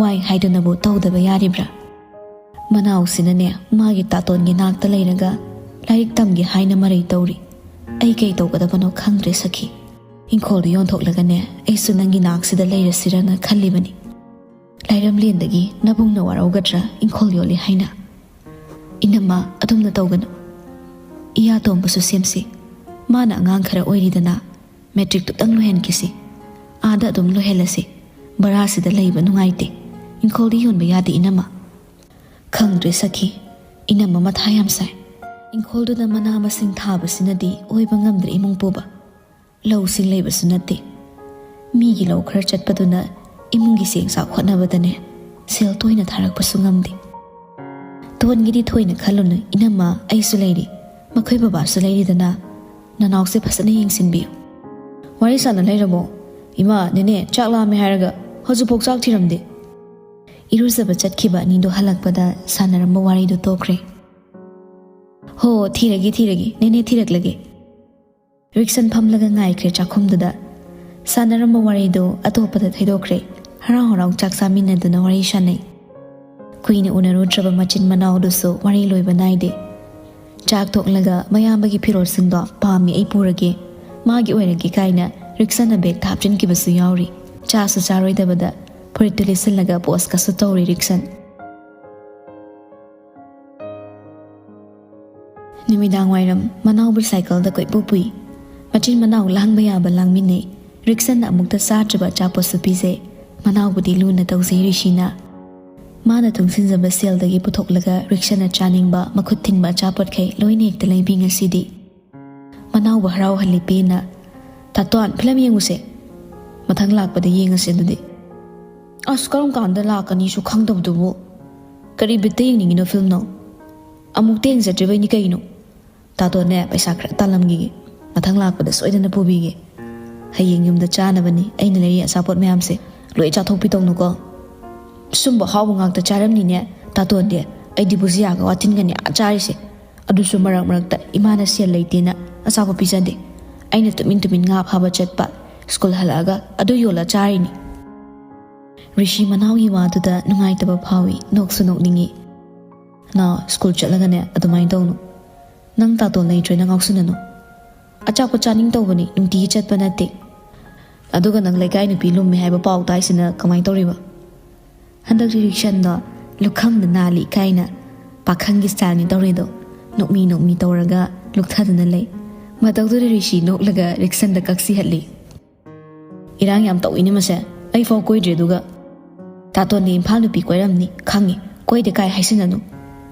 ꯋꯥꯏ ꯍꯥꯏꯗꯨꯅꯕꯨ ꯇꯧꯗꯕ ꯌꯥꯔꯤꯕ꯭ꯔꯥ? ꯃꯅꯥꯎꯁꯤꯅꯅꯦ, ꯃꯥꯒꯤ ꯇꯥꯇꯣꯟꯒꯤ ꯅꯥꯛꯇ ꯂꯩꯔꯒ ꯂꯥꯏꯔꯤꯛ ꯇꯝꯒꯦ ꯍꯥꯏꯅ ꯃꯔꯩ ꯇꯧꯔꯤ꯫ ꯑꯩ ꯀꯩ ꯇꯧꯒꯗꯕꯅꯣ ꯈꯪꯗ꯭ꯔꯦ ꯁꯈꯤ꯫ ꯏꯪꯈꯣꯜꯗꯨ ꯌꯣꯟꯊꯣꯛꯂꯒꯅꯦ, ꯑꯩꯁꯨ ꯅꯪꯒꯤ ꯅꯥꯛꯁꯤꯗ ꯂꯩꯔꯁꯤꯔꯅ ꯈꯜꯂꯤꯕꯅꯤ꯫ ꯂꯥꯏꯔꯝꯂꯦꯟꯗꯒꯤ ꯅꯕꯨꯡꯅ ꯋꯥꯔꯧꯒꯗ꯭ꯔꯥ ꯏꯪꯈꯣꯜ ꯌꯣꯜꯂꯤ ꯍꯥꯏꯅ? ꯏꯅꯝꯃ, ꯑꯗꯨꯝꯅ ꯇꯧꯒꯅꯨ꯫ ꯏꯌꯥ ꯇꯣꯝꯕꯁꯨ ꯁꯦꯝꯁꯤ꯫ ꯃꯥꯅ ꯑꯉꯥꯡ ꯈꯔ ꯑꯣꯏꯔꯤꯗꯅ, ꯃꯦꯇ꯭ꯔꯤꯛꯇꯨꯇꯪ ꯂꯣꯏꯍꯟꯈꯤꯁꯤ꯫ ꯑꯥꯗ ꯑꯗꯨꯝ ꯂꯣꯏꯍꯜꯂꯁꯤ꯫ ꯕꯔꯥꯁꯤꯗ ꯂꯩꯕ ꯅꯨꯡꯉꯥꯏꯇꯦ꯫ ꯏꯪꯈꯣꯜꯗꯤ ꯌꯣꯟꯕ ꯌꯥꯗꯦ ꯏꯅꯝꯃ꯫ ꯈꯪꯗ꯭ꯔꯦ ꯁꯈꯤ, ꯏꯅꯝꯃ ꯃꯊꯥ ꯌꯥꯝ ꯁꯥꯏ꯫ ꯏꯪꯈꯣꯜꯗꯨꯗ ꯃꯅꯥ ꯃꯁꯤꯡ ꯊꯥꯕꯁꯤꯅꯗꯤ ꯑꯣꯏꯕ ꯉꯝꯗ꯭ꯔꯦ ꯏꯃꯨꯡ ꯄꯨꯕ꯫ ꯂꯧꯁꯤꯡ ꯂꯩꯕꯁꯨ ꯅꯠꯇꯦ꯫ ꯃꯤꯒꯤ ꯂꯧ ꯈꯔ ꯆꯠꯄꯗꯨꯅ ꯏꯃꯨꯡꯒꯤ ꯆꯦꯡ ꯆꯥꯛ ꯍꯣꯠꯅꯕꯗꯅꯦ, ꯁꯦꯜ ꯇꯣꯏꯅ ꯊꯥꯔꯛꯄꯁꯨ ꯉꯝꯗꯦ꯫ ꯇꯣꯟꯒꯤꯗꯤ ꯊꯣꯏꯅ ꯈꯜꯂꯨꯅꯨ ꯏꯅꯝꯃ, ꯑꯩꯁꯨ ꯂꯩꯔꯤ꯫ ꯃꯈꯣꯏ ꯕꯕꯥꯁꯨ ꯂꯩꯔꯤꯗꯅ꯫ ꯅꯅꯥꯎꯁꯦ ꯐꯖꯅ ꯌꯦꯡꯁꯤꯟꯕꯤꯌꯨ꯫ ꯋꯥꯔꯤ ꯁꯥꯟꯅ ꯂꯩꯔꯕꯣ? ꯏꯃꯥ, ꯅꯦꯅꯦ, ꯆꯥꯛ ꯂꯥꯝꯃꯦ ꯍꯥꯏꯔꯒ ꯍꯧꯖꯤꯛꯐꯥꯎ ꯆꯥꯛ ꯊꯤꯔꯝꯗꯦ꯫ ꯏꯔꯨꯖꯕ ꯆꯠꯈꯤꯕ ꯑꯅꯤꯗꯣ ꯍꯜꯂꯛꯄꯗ ꯁꯥꯟꯅꯔꯝꯕ ꯋꯥꯔꯤꯗꯨ ꯇꯣꯛꯈ꯭ꯔꯦ꯫ "ꯍꯣ, ꯊꯤꯔꯒꯦ, ꯊꯤꯔꯒꯦ꯫ ꯅꯦꯅꯦ ꯊꯤꯔꯛꯂꯒꯦ꯫" ꯔꯤꯛꯁꯟ ꯐꯝꯂꯒ ꯉꯥꯏꯈ꯭ꯔꯦ ꯆꯥꯛꯈꯨꯝꯗꯨꯗ꯫ ꯁꯥꯟꯅꯔꯝꯕ ꯋꯥꯔꯤꯗꯨ ꯑꯇꯣꯞꯄꯗ ꯊꯩꯗꯣꯛꯈ꯭ꯔꯦ꯫ ꯍꯔꯥꯎ ꯍꯔꯥꯎ ꯆꯥꯛ ꯆꯥꯃꯤꯟꯅꯗꯨꯅ ꯋꯥꯔꯤ ꯁꯥꯟꯅꯩ꯫ ꯀꯨꯏꯅ ꯎꯅꯔꯨꯗ꯭ꯔꯕ ꯃꯆꯤꯟ ꯃꯅꯥꯎꯗꯨꯁꯨ ꯋꯥꯔꯤ ꯂꯣꯏꯕ ꯅꯥꯏꯗꯦ꯫ ꯆꯥꯛ ꯇꯣꯛꯂꯒ ꯃꯌꯥꯝꯕꯒꯤ ꯐꯤꯔꯣꯜꯁꯤꯡꯗꯣ ꯄꯥꯝꯃꯤ, ꯑꯩ ꯄꯨꯔꯒꯦ, ꯃꯥꯒꯤ ꯑꯣꯏꯔꯒꯦ ꯀꯥꯏꯅ ꯔꯤꯛꯁꯟꯅ ꯕꯦꯒꯇ ꯍꯥꯞꯆꯤꯟꯈꯤꯕꯁꯨ ꯌꯥꯎꯔꯤ꯫ ꯆꯥꯁꯨ ꯆꯥꯔꯣꯏꯗꯕꯗ ꯐꯨꯔꯤꯠꯇꯨ ꯂꯤꯠꯁꯤꯜꯂꯒ ꯄꯣꯁꯀꯁꯨ ꯇꯧꯔꯤ ꯔꯤꯛꯁꯟ꯫ ꯅꯨꯃꯤꯗꯥꯡ ꯋꯥꯏꯔꯝ ꯃꯅꯥꯎꯕꯨ ꯁꯥꯏꯀꯜꯗ ꯀꯣꯏꯄꯨ ꯄꯨꯏ꯫ ꯃꯆꯤꯟ ꯃꯅꯥꯎ ꯂꯥꯡꯕ ꯌꯥꯕ ꯂꯥꯡꯃꯤꯟꯅꯩ꯫ ꯔꯤꯛꯁꯟꯅ ꯑꯃꯨꯛꯇ ꯆꯥꯗ꯭ꯔꯤꯕ ꯑꯆꯥꯄꯣꯠꯁꯨ ꯄꯤꯖꯩ꯫ ꯃꯅꯥꯎꯕꯨꯗꯤ ꯂꯨꯅ ꯇꯧꯖꯩ ꯔꯤꯁꯤꯅ꯫ ꯃꯥꯅ ꯇꯨꯡꯁꯤꯟꯖꯕ ꯁꯦꯜꯗꯒꯤ ꯄꯨꯊꯣꯛꯂꯒ ꯔꯤꯛꯁꯟꯅ ꯆꯥꯅꯤꯡꯕ ꯃꯈꯨꯠ ꯊꯤꯟꯕ ꯑꯆꯥꯄꯣꯠꯈꯩ ꯂꯣꯏꯅ ꯍꯦꯛꯇ ꯂꯩꯕꯤ ꯉꯁꯤꯗꯤ꯫ ꯃꯅꯥꯎꯕꯨ ꯍꯔꯥꯎꯍꯜꯂꯤ ꯄꯦꯟꯅ꯫ "ꯇꯥꯇꯣꯟ, ꯐꯤꯂꯝ ꯌꯦꯡꯉꯨꯁꯦ꯫ ꯃꯊꯪ ꯂꯥꯛꯄꯗ ꯌꯦꯡꯉꯁꯦ ꯑꯗꯨꯗꯤ꯫" "ꯑꯁ, ꯀꯔꯝ ꯀꯥꯟꯗ ꯂꯥꯛꯀꯅꯤꯁꯨ ꯈꯪꯗꯕꯗꯨꯕꯨ꯫ ꯀꯔꯤ ꯕꯤꯠꯇ ꯌꯦꯡꯅꯤꯡꯉꯤꯅꯣ ꯐꯤꯂꯝꯅꯣ? ꯑꯃꯨꯛꯇ ꯌꯦꯡꯖꯗ꯭ꯔꯤꯕꯩꯅꯤ ꯀꯩꯅꯣ꯫ ꯇꯥꯇꯣꯟꯅꯦ, ꯄꯩꯁꯥ ꯈꯔ ꯇꯥꯜꯂꯝꯈꯤꯒꯦ꯫ ꯃꯊꯪ ꯂꯥꯛꯄꯗ ꯁꯣꯏꯗꯅ ꯄꯨꯕꯤꯒꯦ꯫ ꯍꯌꯦꯡ ꯌꯨꯝꯗ ꯆꯥꯅꯕꯅꯤ ꯑꯩꯅ ꯂꯩꯔꯤ ꯑꯆꯥꯄꯣꯠ ꯃꯌꯥꯝꯁꯦ꯫ ꯂꯣꯏ ꯆꯥꯊꯣꯛꯄꯤꯗꯧꯅꯨꯀꯣ꯫" "ꯁꯨꯝꯕ ꯍꯥꯎꯕ ꯉꯥꯛꯇ ꯆꯥꯔꯝꯅꯤꯅꯦ ꯇꯥꯇꯣꯟꯗꯤ꯫ ꯑꯩꯗꯤ ꯕꯨꯖꯤꯌꯥꯒ ꯋꯥꯇꯤꯟꯒꯅꯤ ꯑꯥ ꯆꯥꯔꯤꯁꯦ꯫ ꯑꯗꯨꯁꯨ ꯃꯔꯛ ꯃꯔꯛꯇ ꯏꯃꯥꯅ ꯁꯦꯜ ꯂꯩꯇꯦꯅ ꯑꯆꯥꯄꯣꯠ ꯄꯤꯖꯗꯦ꯫ ꯑꯩꯅ ꯇꯨꯃꯤꯟ ꯇꯨꯃꯤꯟ ꯉꯥ ꯐꯥꯕ ꯆꯠꯄ, ꯁ꯭ꯀꯨꯜ ꯍꯜꯂꯛꯑꯒ ꯑꯗꯨ ꯌꯣꯜꯂ ꯆꯥꯔꯤꯅꯤ꯫" ꯔꯤꯁꯤ ꯃꯅꯥꯎꯒꯤ ꯋꯥꯗꯨꯗ ꯅꯨꯡꯉꯥꯏꯇꯕ ꯐꯥꯎꯏ, ꯅꯣꯛꯁꯨ ꯅꯣꯛꯅꯤꯡꯉꯤ꯫ "ꯅꯥꯎ, ꯁ꯭ꯀꯨꯜ ꯆꯠꯂꯒꯅꯦ ꯑꯗꯨꯃꯥꯏꯅ ꯇꯧꯅꯨ꯫ ꯅꯪ ꯇꯥꯇꯣꯟ ꯂꯩꯇ꯭ꯔꯦꯅ ꯉꯥꯎꯁꯤꯟꯅꯅꯨ꯫ ꯑꯆꯥꯄꯣꯠ ꯆꯥꯅꯤꯡ ꯇꯧꯕꯅꯤ, ꯅꯨꯡꯇꯤꯒꯤ ꯆꯠꯄ ꯅꯠꯇꯦ꯫ ꯑꯗꯨꯒ ꯅꯪ ꯂꯩꯀꯥꯏ ꯅꯨꯄꯤ ꯂꯨꯝꯃꯦ ꯍꯥꯏꯕ ꯄꯥꯎ ꯇꯥꯏꯁꯤꯅ ꯀꯃꯥꯏꯅ ꯇꯧꯔꯤꯕ?" ꯍꯟꯗꯛ ꯔꯤꯛꯁꯟꯗꯣ ꯂꯨꯈꯝꯗ ꯅꯥꯜꯂꯤ ꯀꯥꯏꯅ ꯄꯥꯈꯪꯒꯤ ꯁ꯭ꯇꯥꯏꯜꯅꯤ ꯇꯧꯔꯤꯗꯣ꯫ ꯅꯣꯛꯃꯤ ꯅꯣꯛꯃꯤ ꯇꯧꯔꯒ ꯂꯨꯛꯊꯗꯨꯅ ꯂꯩ꯫ ꯃꯇꯧꯗꯨꯗ ꯔꯤꯁꯤ ꯅꯣꯛꯂꯒ ꯔꯤꯛꯁꯟꯗ ꯀꯛꯁꯤꯍꯠꯂꯤ꯫ "ꯏꯔꯥꯡ ꯌꯥꯝ ꯇꯧꯏꯅꯦ ꯃꯁꯦ꯫ ꯑꯩ ꯐꯥꯎ ꯀꯣꯏꯗ꯭ꯔꯤ ꯑꯗꯨꯒ꯫ ꯇꯥꯇꯣꯟꯗꯤ ꯏꯝꯐꯥꯜ ꯅꯨꯄꯤ ꯀꯣꯏꯔꯝꯅꯤ ꯈꯪꯉꯤ꯫ ꯀꯣꯏꯗꯦ ꯀꯥꯏ ꯍꯥꯏꯁꯤꯟꯅꯅꯨ꯫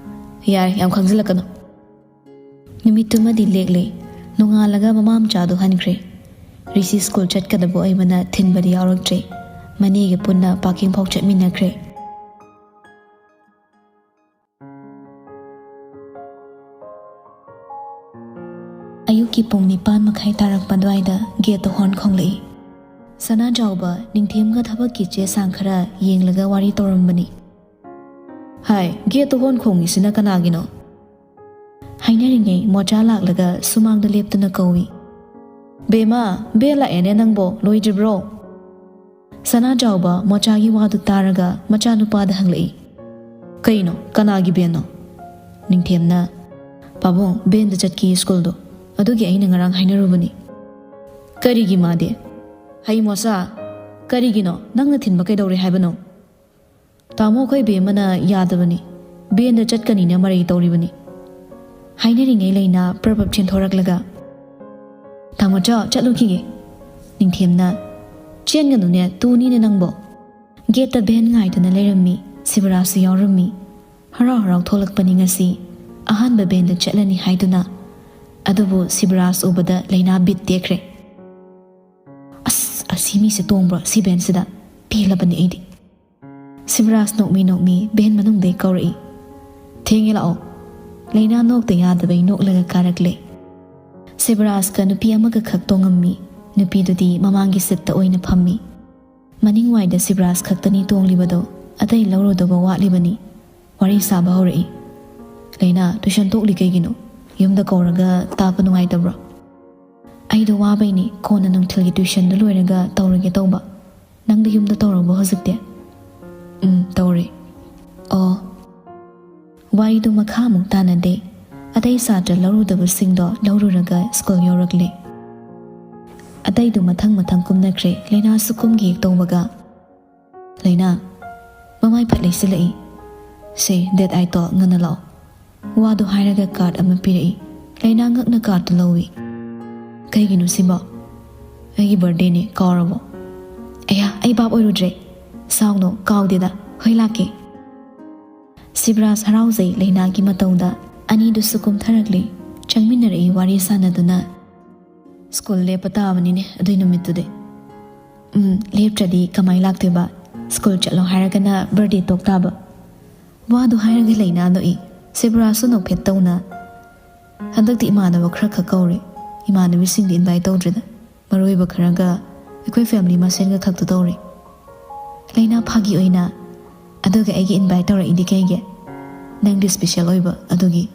ꯌꯥꯔꯦ, ꯌꯥꯝ ꯈꯪꯖꯤꯜꯂꯛꯀꯅꯨ꯫" ꯅꯨꯃꯤꯠꯇꯨꯃꯗꯤ ꯂꯦꯛꯂꯦ꯫ ꯅꯣꯡꯉꯥꯜꯂꯒ ꯃꯃꯥ ꯃꯆꯥꯗꯨ ꯍꯟꯈ꯭ꯔꯦ꯫ ꯔꯤꯁꯤ ꯁ꯭ꯀꯨꯜ ꯆꯠꯀꯗꯕ ꯑꯣꯏꯕꯅ ꯊꯤꯟꯕꯗꯤ ꯌꯥꯎꯔꯛꯇ꯭ꯔꯦ꯫ ꯃꯅꯦꯒ ꯄꯨꯟꯅ ꯄꯥꯀꯤꯡ ꯐꯥꯎ ꯆꯠꯃꯤꯟꯅꯈ꯭ꯔꯦ꯫ ꯑꯌꯨꯛꯀꯤ ꯄꯨꯡ ꯅꯤꯄꯥꯟ ꯃꯈꯥꯏ ꯇꯥꯔꯛꯄ ꯑꯗꯨꯋꯥꯏꯗ ꯒꯦꯠꯇ ꯍꯣꯔꯟ ꯈꯣꯡꯂꯛꯏ꯫ ꯁꯅꯥꯖꯥꯎꯕ ꯅꯤꯡꯊꯦꯝꯒ ꯊꯕꯛꯀꯤ ꯆꯦ ꯆꯥꯡ ꯈꯔ ꯌꯦꯡꯂꯒ ꯋꯥꯔꯤ ꯇꯧꯔꯝꯕꯅꯤ꯫ "ꯍꯥꯏ, ꯒꯦꯠꯇ ꯍꯣꯔꯟ ꯈꯣꯡꯉꯤꯁꯤꯅ ꯀꯅꯥꯒꯤꯅꯣ?" ꯍꯥꯏꯅꯔꯤꯉꯩ ꯃꯣꯆꯥ ꯂꯥꯛꯂꯒ ꯁꯨꯃꯥꯡꯗ ꯂꯦꯞꯇꯨꯅ ꯀꯧꯏ꯫ "ꯕꯦꯝꯃ, ꯕꯦꯟ ꯂꯥꯛꯑꯦꯅꯦ, ꯅꯪꯕꯣ ꯂꯣꯏꯗ꯭ꯔꯤꯕ꯭ꯔꯣ?" ꯁꯅꯥꯖꯥꯎꯕ ꯃꯣꯆꯥꯒꯤ ꯋꯥꯗꯨ ꯇꯥꯔꯒ ꯃꯆꯥꯅꯨꯄꯥꯗ ꯍꯪꯂꯛꯏ꯫ "ꯀꯩꯅꯣ? ꯀꯅꯥꯒꯤ ꯕꯦꯟꯅꯣ?" ꯅꯤꯡꯊꯦꯝꯅ, "ꯄꯥꯕꯨꯡ, ꯕꯦꯟꯗ ꯆꯠꯈꯤ ꯁ꯭ꯀꯨꯜꯗꯣ, ꯑꯗꯨꯒꯤ ꯑꯩꯅ ꯉꯔꯥꯡ ꯍꯥꯏꯅꯔꯨꯕꯅꯤ꯫" "ꯀꯔꯤꯒꯤ ꯃꯥꯗꯤ?" "ꯍꯩ ꯃꯣꯆꯥ, ꯀꯔꯤꯒꯤꯅꯣ? ꯅꯪꯅ ꯊꯤꯟꯕ ꯀꯩꯗꯧꯔꯦ ꯍꯥꯏꯕꯅꯣ?" "ꯇꯥꯃꯣ, ꯑꯩꯈꯣꯏ ꯕꯦꯝꯃꯅ ꯌꯥꯗꯕꯅꯤ, ꯕꯦꯟꯗ ꯆꯠꯀꯅꯤꯅ ꯃꯔꯩ ꯇꯧꯔꯤꯕꯅꯤ꯫" ꯍꯥꯏꯅꯔꯤꯉꯩ ꯂꯩꯅꯥ ꯄ꯭ꯔꯞ ꯄ꯭ꯔꯞ ꯆꯦꯟꯊꯣꯔꯛꯂꯒ, "ꯇꯥꯃꯣꯆꯥ, ꯆꯠꯂꯨꯈꯤꯒꯦ꯫" ꯅꯤꯡꯊꯦꯝꯅ, "ꯆꯦꯟꯒꯅꯨꯅꯦ, ꯇꯨꯅꯤꯅꯦ ꯅꯪꯕꯣ꯫" ꯒꯦꯠꯇ ꯕꯦꯟ ꯉꯥꯏꯗꯨꯅ ꯂꯩꯔꯝꯃꯤ꯫ ꯁꯤꯕꯔꯥꯖꯁꯨ ꯌꯥꯎꯔꯝꯃꯤ꯫ ꯍꯔꯥꯎ ꯍꯔꯥꯎ ꯊꯣꯛꯂꯛꯄꯅꯤ ꯉꯁꯤ꯫ ꯑꯍꯥꯟꯕ ꯕꯦꯟꯗ ꯆꯠꯂꯅꯤ ꯍꯥꯏꯗꯨꯅ꯫ ꯑꯗꯨꯕꯨ ꯁꯤꯕꯔꯥꯖ ꯎꯕꯗ ꯂꯩꯅꯥ ꯕꯤꯠ ꯇꯦꯛꯈ꯭ꯔꯦ꯫ "ꯑꯁ, ꯑꯁꯤ ꯃꯤꯁꯦ ꯇꯣꯡꯕ꯭ꯔꯣ ꯁꯤ ꯕꯦꯟꯁꯤꯗ? ꯄꯦꯜꯂꯕꯅꯤ ꯑꯩꯗꯤ꯫" ꯁꯤꯕꯔꯥꯖ ꯅꯣꯛꯃꯤ ꯅꯣꯛꯃꯤ ꯕꯦꯟ ꯃꯅꯨꯡꯗꯩ ꯀꯧꯔꯛꯏ꯫ "ꯊꯦꯡꯉꯦ, ꯂꯥꯛꯑꯣ꯫" ꯂꯩꯅꯥ ꯅꯣꯛꯇ ꯌꯥꯗꯕꯩ ꯅꯣꯛꯂꯒ ꯀꯥꯔꯛꯂꯦ꯫ ꯁꯤꯕꯔꯥꯖꯀ ꯅꯨꯄꯤ ꯑꯃꯒ ꯈꯛ ꯇꯣꯡꯉꯝꯃꯤ꯫ ꯅꯨꯄꯤꯗꯨꯗꯤ ꯃꯃꯥꯡꯒꯤ ꯁꯤꯠꯇ ꯑꯣꯏꯅ ꯐꯝꯃꯤ꯫ ꯃꯅꯤꯡꯋꯥꯏꯗ ꯁꯤꯕꯔꯥꯖ ꯈꯛꯇꯅꯤ ꯇꯣꯡꯂꯤꯕꯗꯣ, ꯑꯇꯩ ꯂꯧꯔꯨꯗꯧꯕ ꯋꯥꯠꯂꯤꯕꯅꯤ꯫ ꯋꯥꯔꯤ ꯁꯥꯕ ꯍꯧꯔꯛꯏ꯫ "ꯂꯩꯅꯥ, ꯇꯨꯏꯁꯟ ꯇꯣꯛꯂꯤ ꯀꯩꯒꯤꯅꯣ? ꯌꯨꯝꯗ ꯀꯧꯔꯒ ꯇꯥꯛꯄ ꯅꯨꯡꯉꯥꯏꯇꯕ꯭ꯔꯣ?" "ꯑꯩꯗꯣ ꯋꯥꯕꯩꯅꯦ, ꯀꯣꯟꯅ ꯅꯨꯡꯊꯤꯜꯒꯤ ꯇꯨꯏꯁꯟꯗꯣ ꯂꯣꯏꯔꯒ ꯇꯧꯔꯒꯦ ꯇꯧꯕ꯫ ꯅꯪꯗꯤ ꯌꯨꯝꯗ ꯇꯧꯔꯕꯣ ꯍꯧꯖꯤꯛꯇꯤ?" "ꯎꯝ, ꯇꯧꯔꯦ꯫" "ꯑꯣ꯫" ꯋꯥꯔꯤꯗꯨ ꯃꯈꯥ ꯑꯃꯨꯛ ꯇꯥꯅꯗꯦ꯫ ꯑꯇꯩ ꯁꯥꯇ꯭ꯔ ꯂꯧꯔꯨꯗꯕꯁꯤꯡꯗꯣ ꯂꯧꯔꯨꯔꯒ ꯁ꯭ꯀꯨꯜ ꯌꯧꯔꯛꯂꯦ꯫ ꯑꯇꯩꯗꯨ ꯃꯊꯪ ꯃꯊꯪ ꯀꯨꯝꯅꯈ꯭ꯔꯦ, ꯂꯩꯅꯥꯁꯨ ꯀꯨꯝꯒꯦ ꯇꯧꯕꯒ꯫ "ꯂꯩꯅꯥ, ꯃꯃꯥꯏ ꯐꯠ ꯂꯩꯁꯤꯜꯂꯛꯏ꯫ ꯁꯦ, ꯗꯦꯠ ꯑꯥꯏꯠꯇꯣ ꯉꯟꯅ ꯂꯥꯛꯑꯣ꯫" ꯋꯥꯗꯨ ꯍꯥꯏꯔꯒ ꯀꯥꯔꯠ ꯑꯃ ꯄꯤꯔꯛꯏ꯫ ꯂꯩꯅꯥ ꯉꯛꯅ ꯀꯥꯔꯠꯇꯨ ꯂꯧꯏ꯫ "ꯀꯩꯒꯤꯅꯣ ꯁꯤꯕꯣ?" "ꯑꯩꯒꯤ ꯕꯥꯔꯗꯦꯅꯦ, ꯀꯥꯎꯔꯕꯣ?" "ꯑꯌꯥ, ꯑꯩ ꯚꯥꯞ ꯑꯣꯏꯔꯨꯗ꯭ꯔꯦ꯫ ꯁꯥꯎꯅꯣ, ꯀꯥꯎꯗꯦꯗ꯫ ꯍꯣꯏ, ꯂꯥꯛꯀꯦ꯫" ꯁꯤꯕꯔꯥꯖ ꯍꯔꯥꯎꯖꯩ ꯂꯩꯅꯥꯒꯤ ꯃꯇꯧꯗ꯫ ꯑꯅꯤꯗꯨꯁꯨ ꯀꯨꯝꯊꯔꯛꯂꯤ꯫ ꯆꯪꯃꯤꯟꯅꯔꯛꯏ ꯋꯥꯔꯤ ꯁꯥꯟꯅꯗꯨꯅ꯫ "ꯁ꯭ꯀꯨꯜ ꯂꯦꯞꯄ ꯇꯥꯕꯅꯤꯅꯦ ꯑꯗꯨꯏ ꯅꯨꯃꯤꯠꯇꯨꯗꯤ꯫" "ꯎꯝ, ꯂꯦꯞꯇ꯭ꯔꯗꯤ ꯀꯃꯥꯏ ꯂꯥꯛꯇꯣꯏꯕ? ꯁ꯭ꯀꯨꯜ ꯆꯠꯂꯣ ꯍꯥꯏꯔꯒꯅ ꯕꯥꯔꯗꯦ ꯇꯣꯛ ꯇꯥꯕ꯫" ꯋꯥꯗꯨ ꯍꯥꯏꯔꯒ ꯂꯩꯅꯥ ꯅꯣꯛꯏ꯫ ꯁꯤꯕꯔꯥꯖꯁꯨ ꯅꯣꯛꯐꯦꯠ ꯇꯧꯅ꯫ "ꯍꯟꯗꯛꯇꯤ ꯏꯃꯥꯟꯅꯕ ꯈꯔ ꯈꯛ ꯀꯧꯔꯦ꯫ ꯏꯃꯥꯟꯅꯕꯤꯁꯤꯡꯗꯤ ꯏꯟꯚꯥꯏꯠ ꯇꯧꯗ꯭ꯔꯦꯗ꯫ ꯃꯔꯨ ꯑꯣꯏꯕ ꯈꯔꯒ ꯑꯩꯈꯣꯏ ꯐꯦꯃꯤꯂꯤ ꯃꯁꯦꯟꯒ ꯈꯛꯇ ꯇꯧꯔꯦ꯫" ꯂꯩꯅꯥ ꯐꯥꯒꯤ ꯑꯣꯏꯅ, "ꯑꯗꯨꯒ ꯑꯩꯒꯤ ꯏꯟꯚꯥꯏꯠ ꯇꯧꯔꯛꯏꯗꯤ ꯀꯩꯒꯤ? ꯅꯪꯗꯤ ꯁ꯭ꯄꯦꯁꯦꯜ ꯑꯣꯏꯕ ꯑꯗꯨꯒꯤ꯫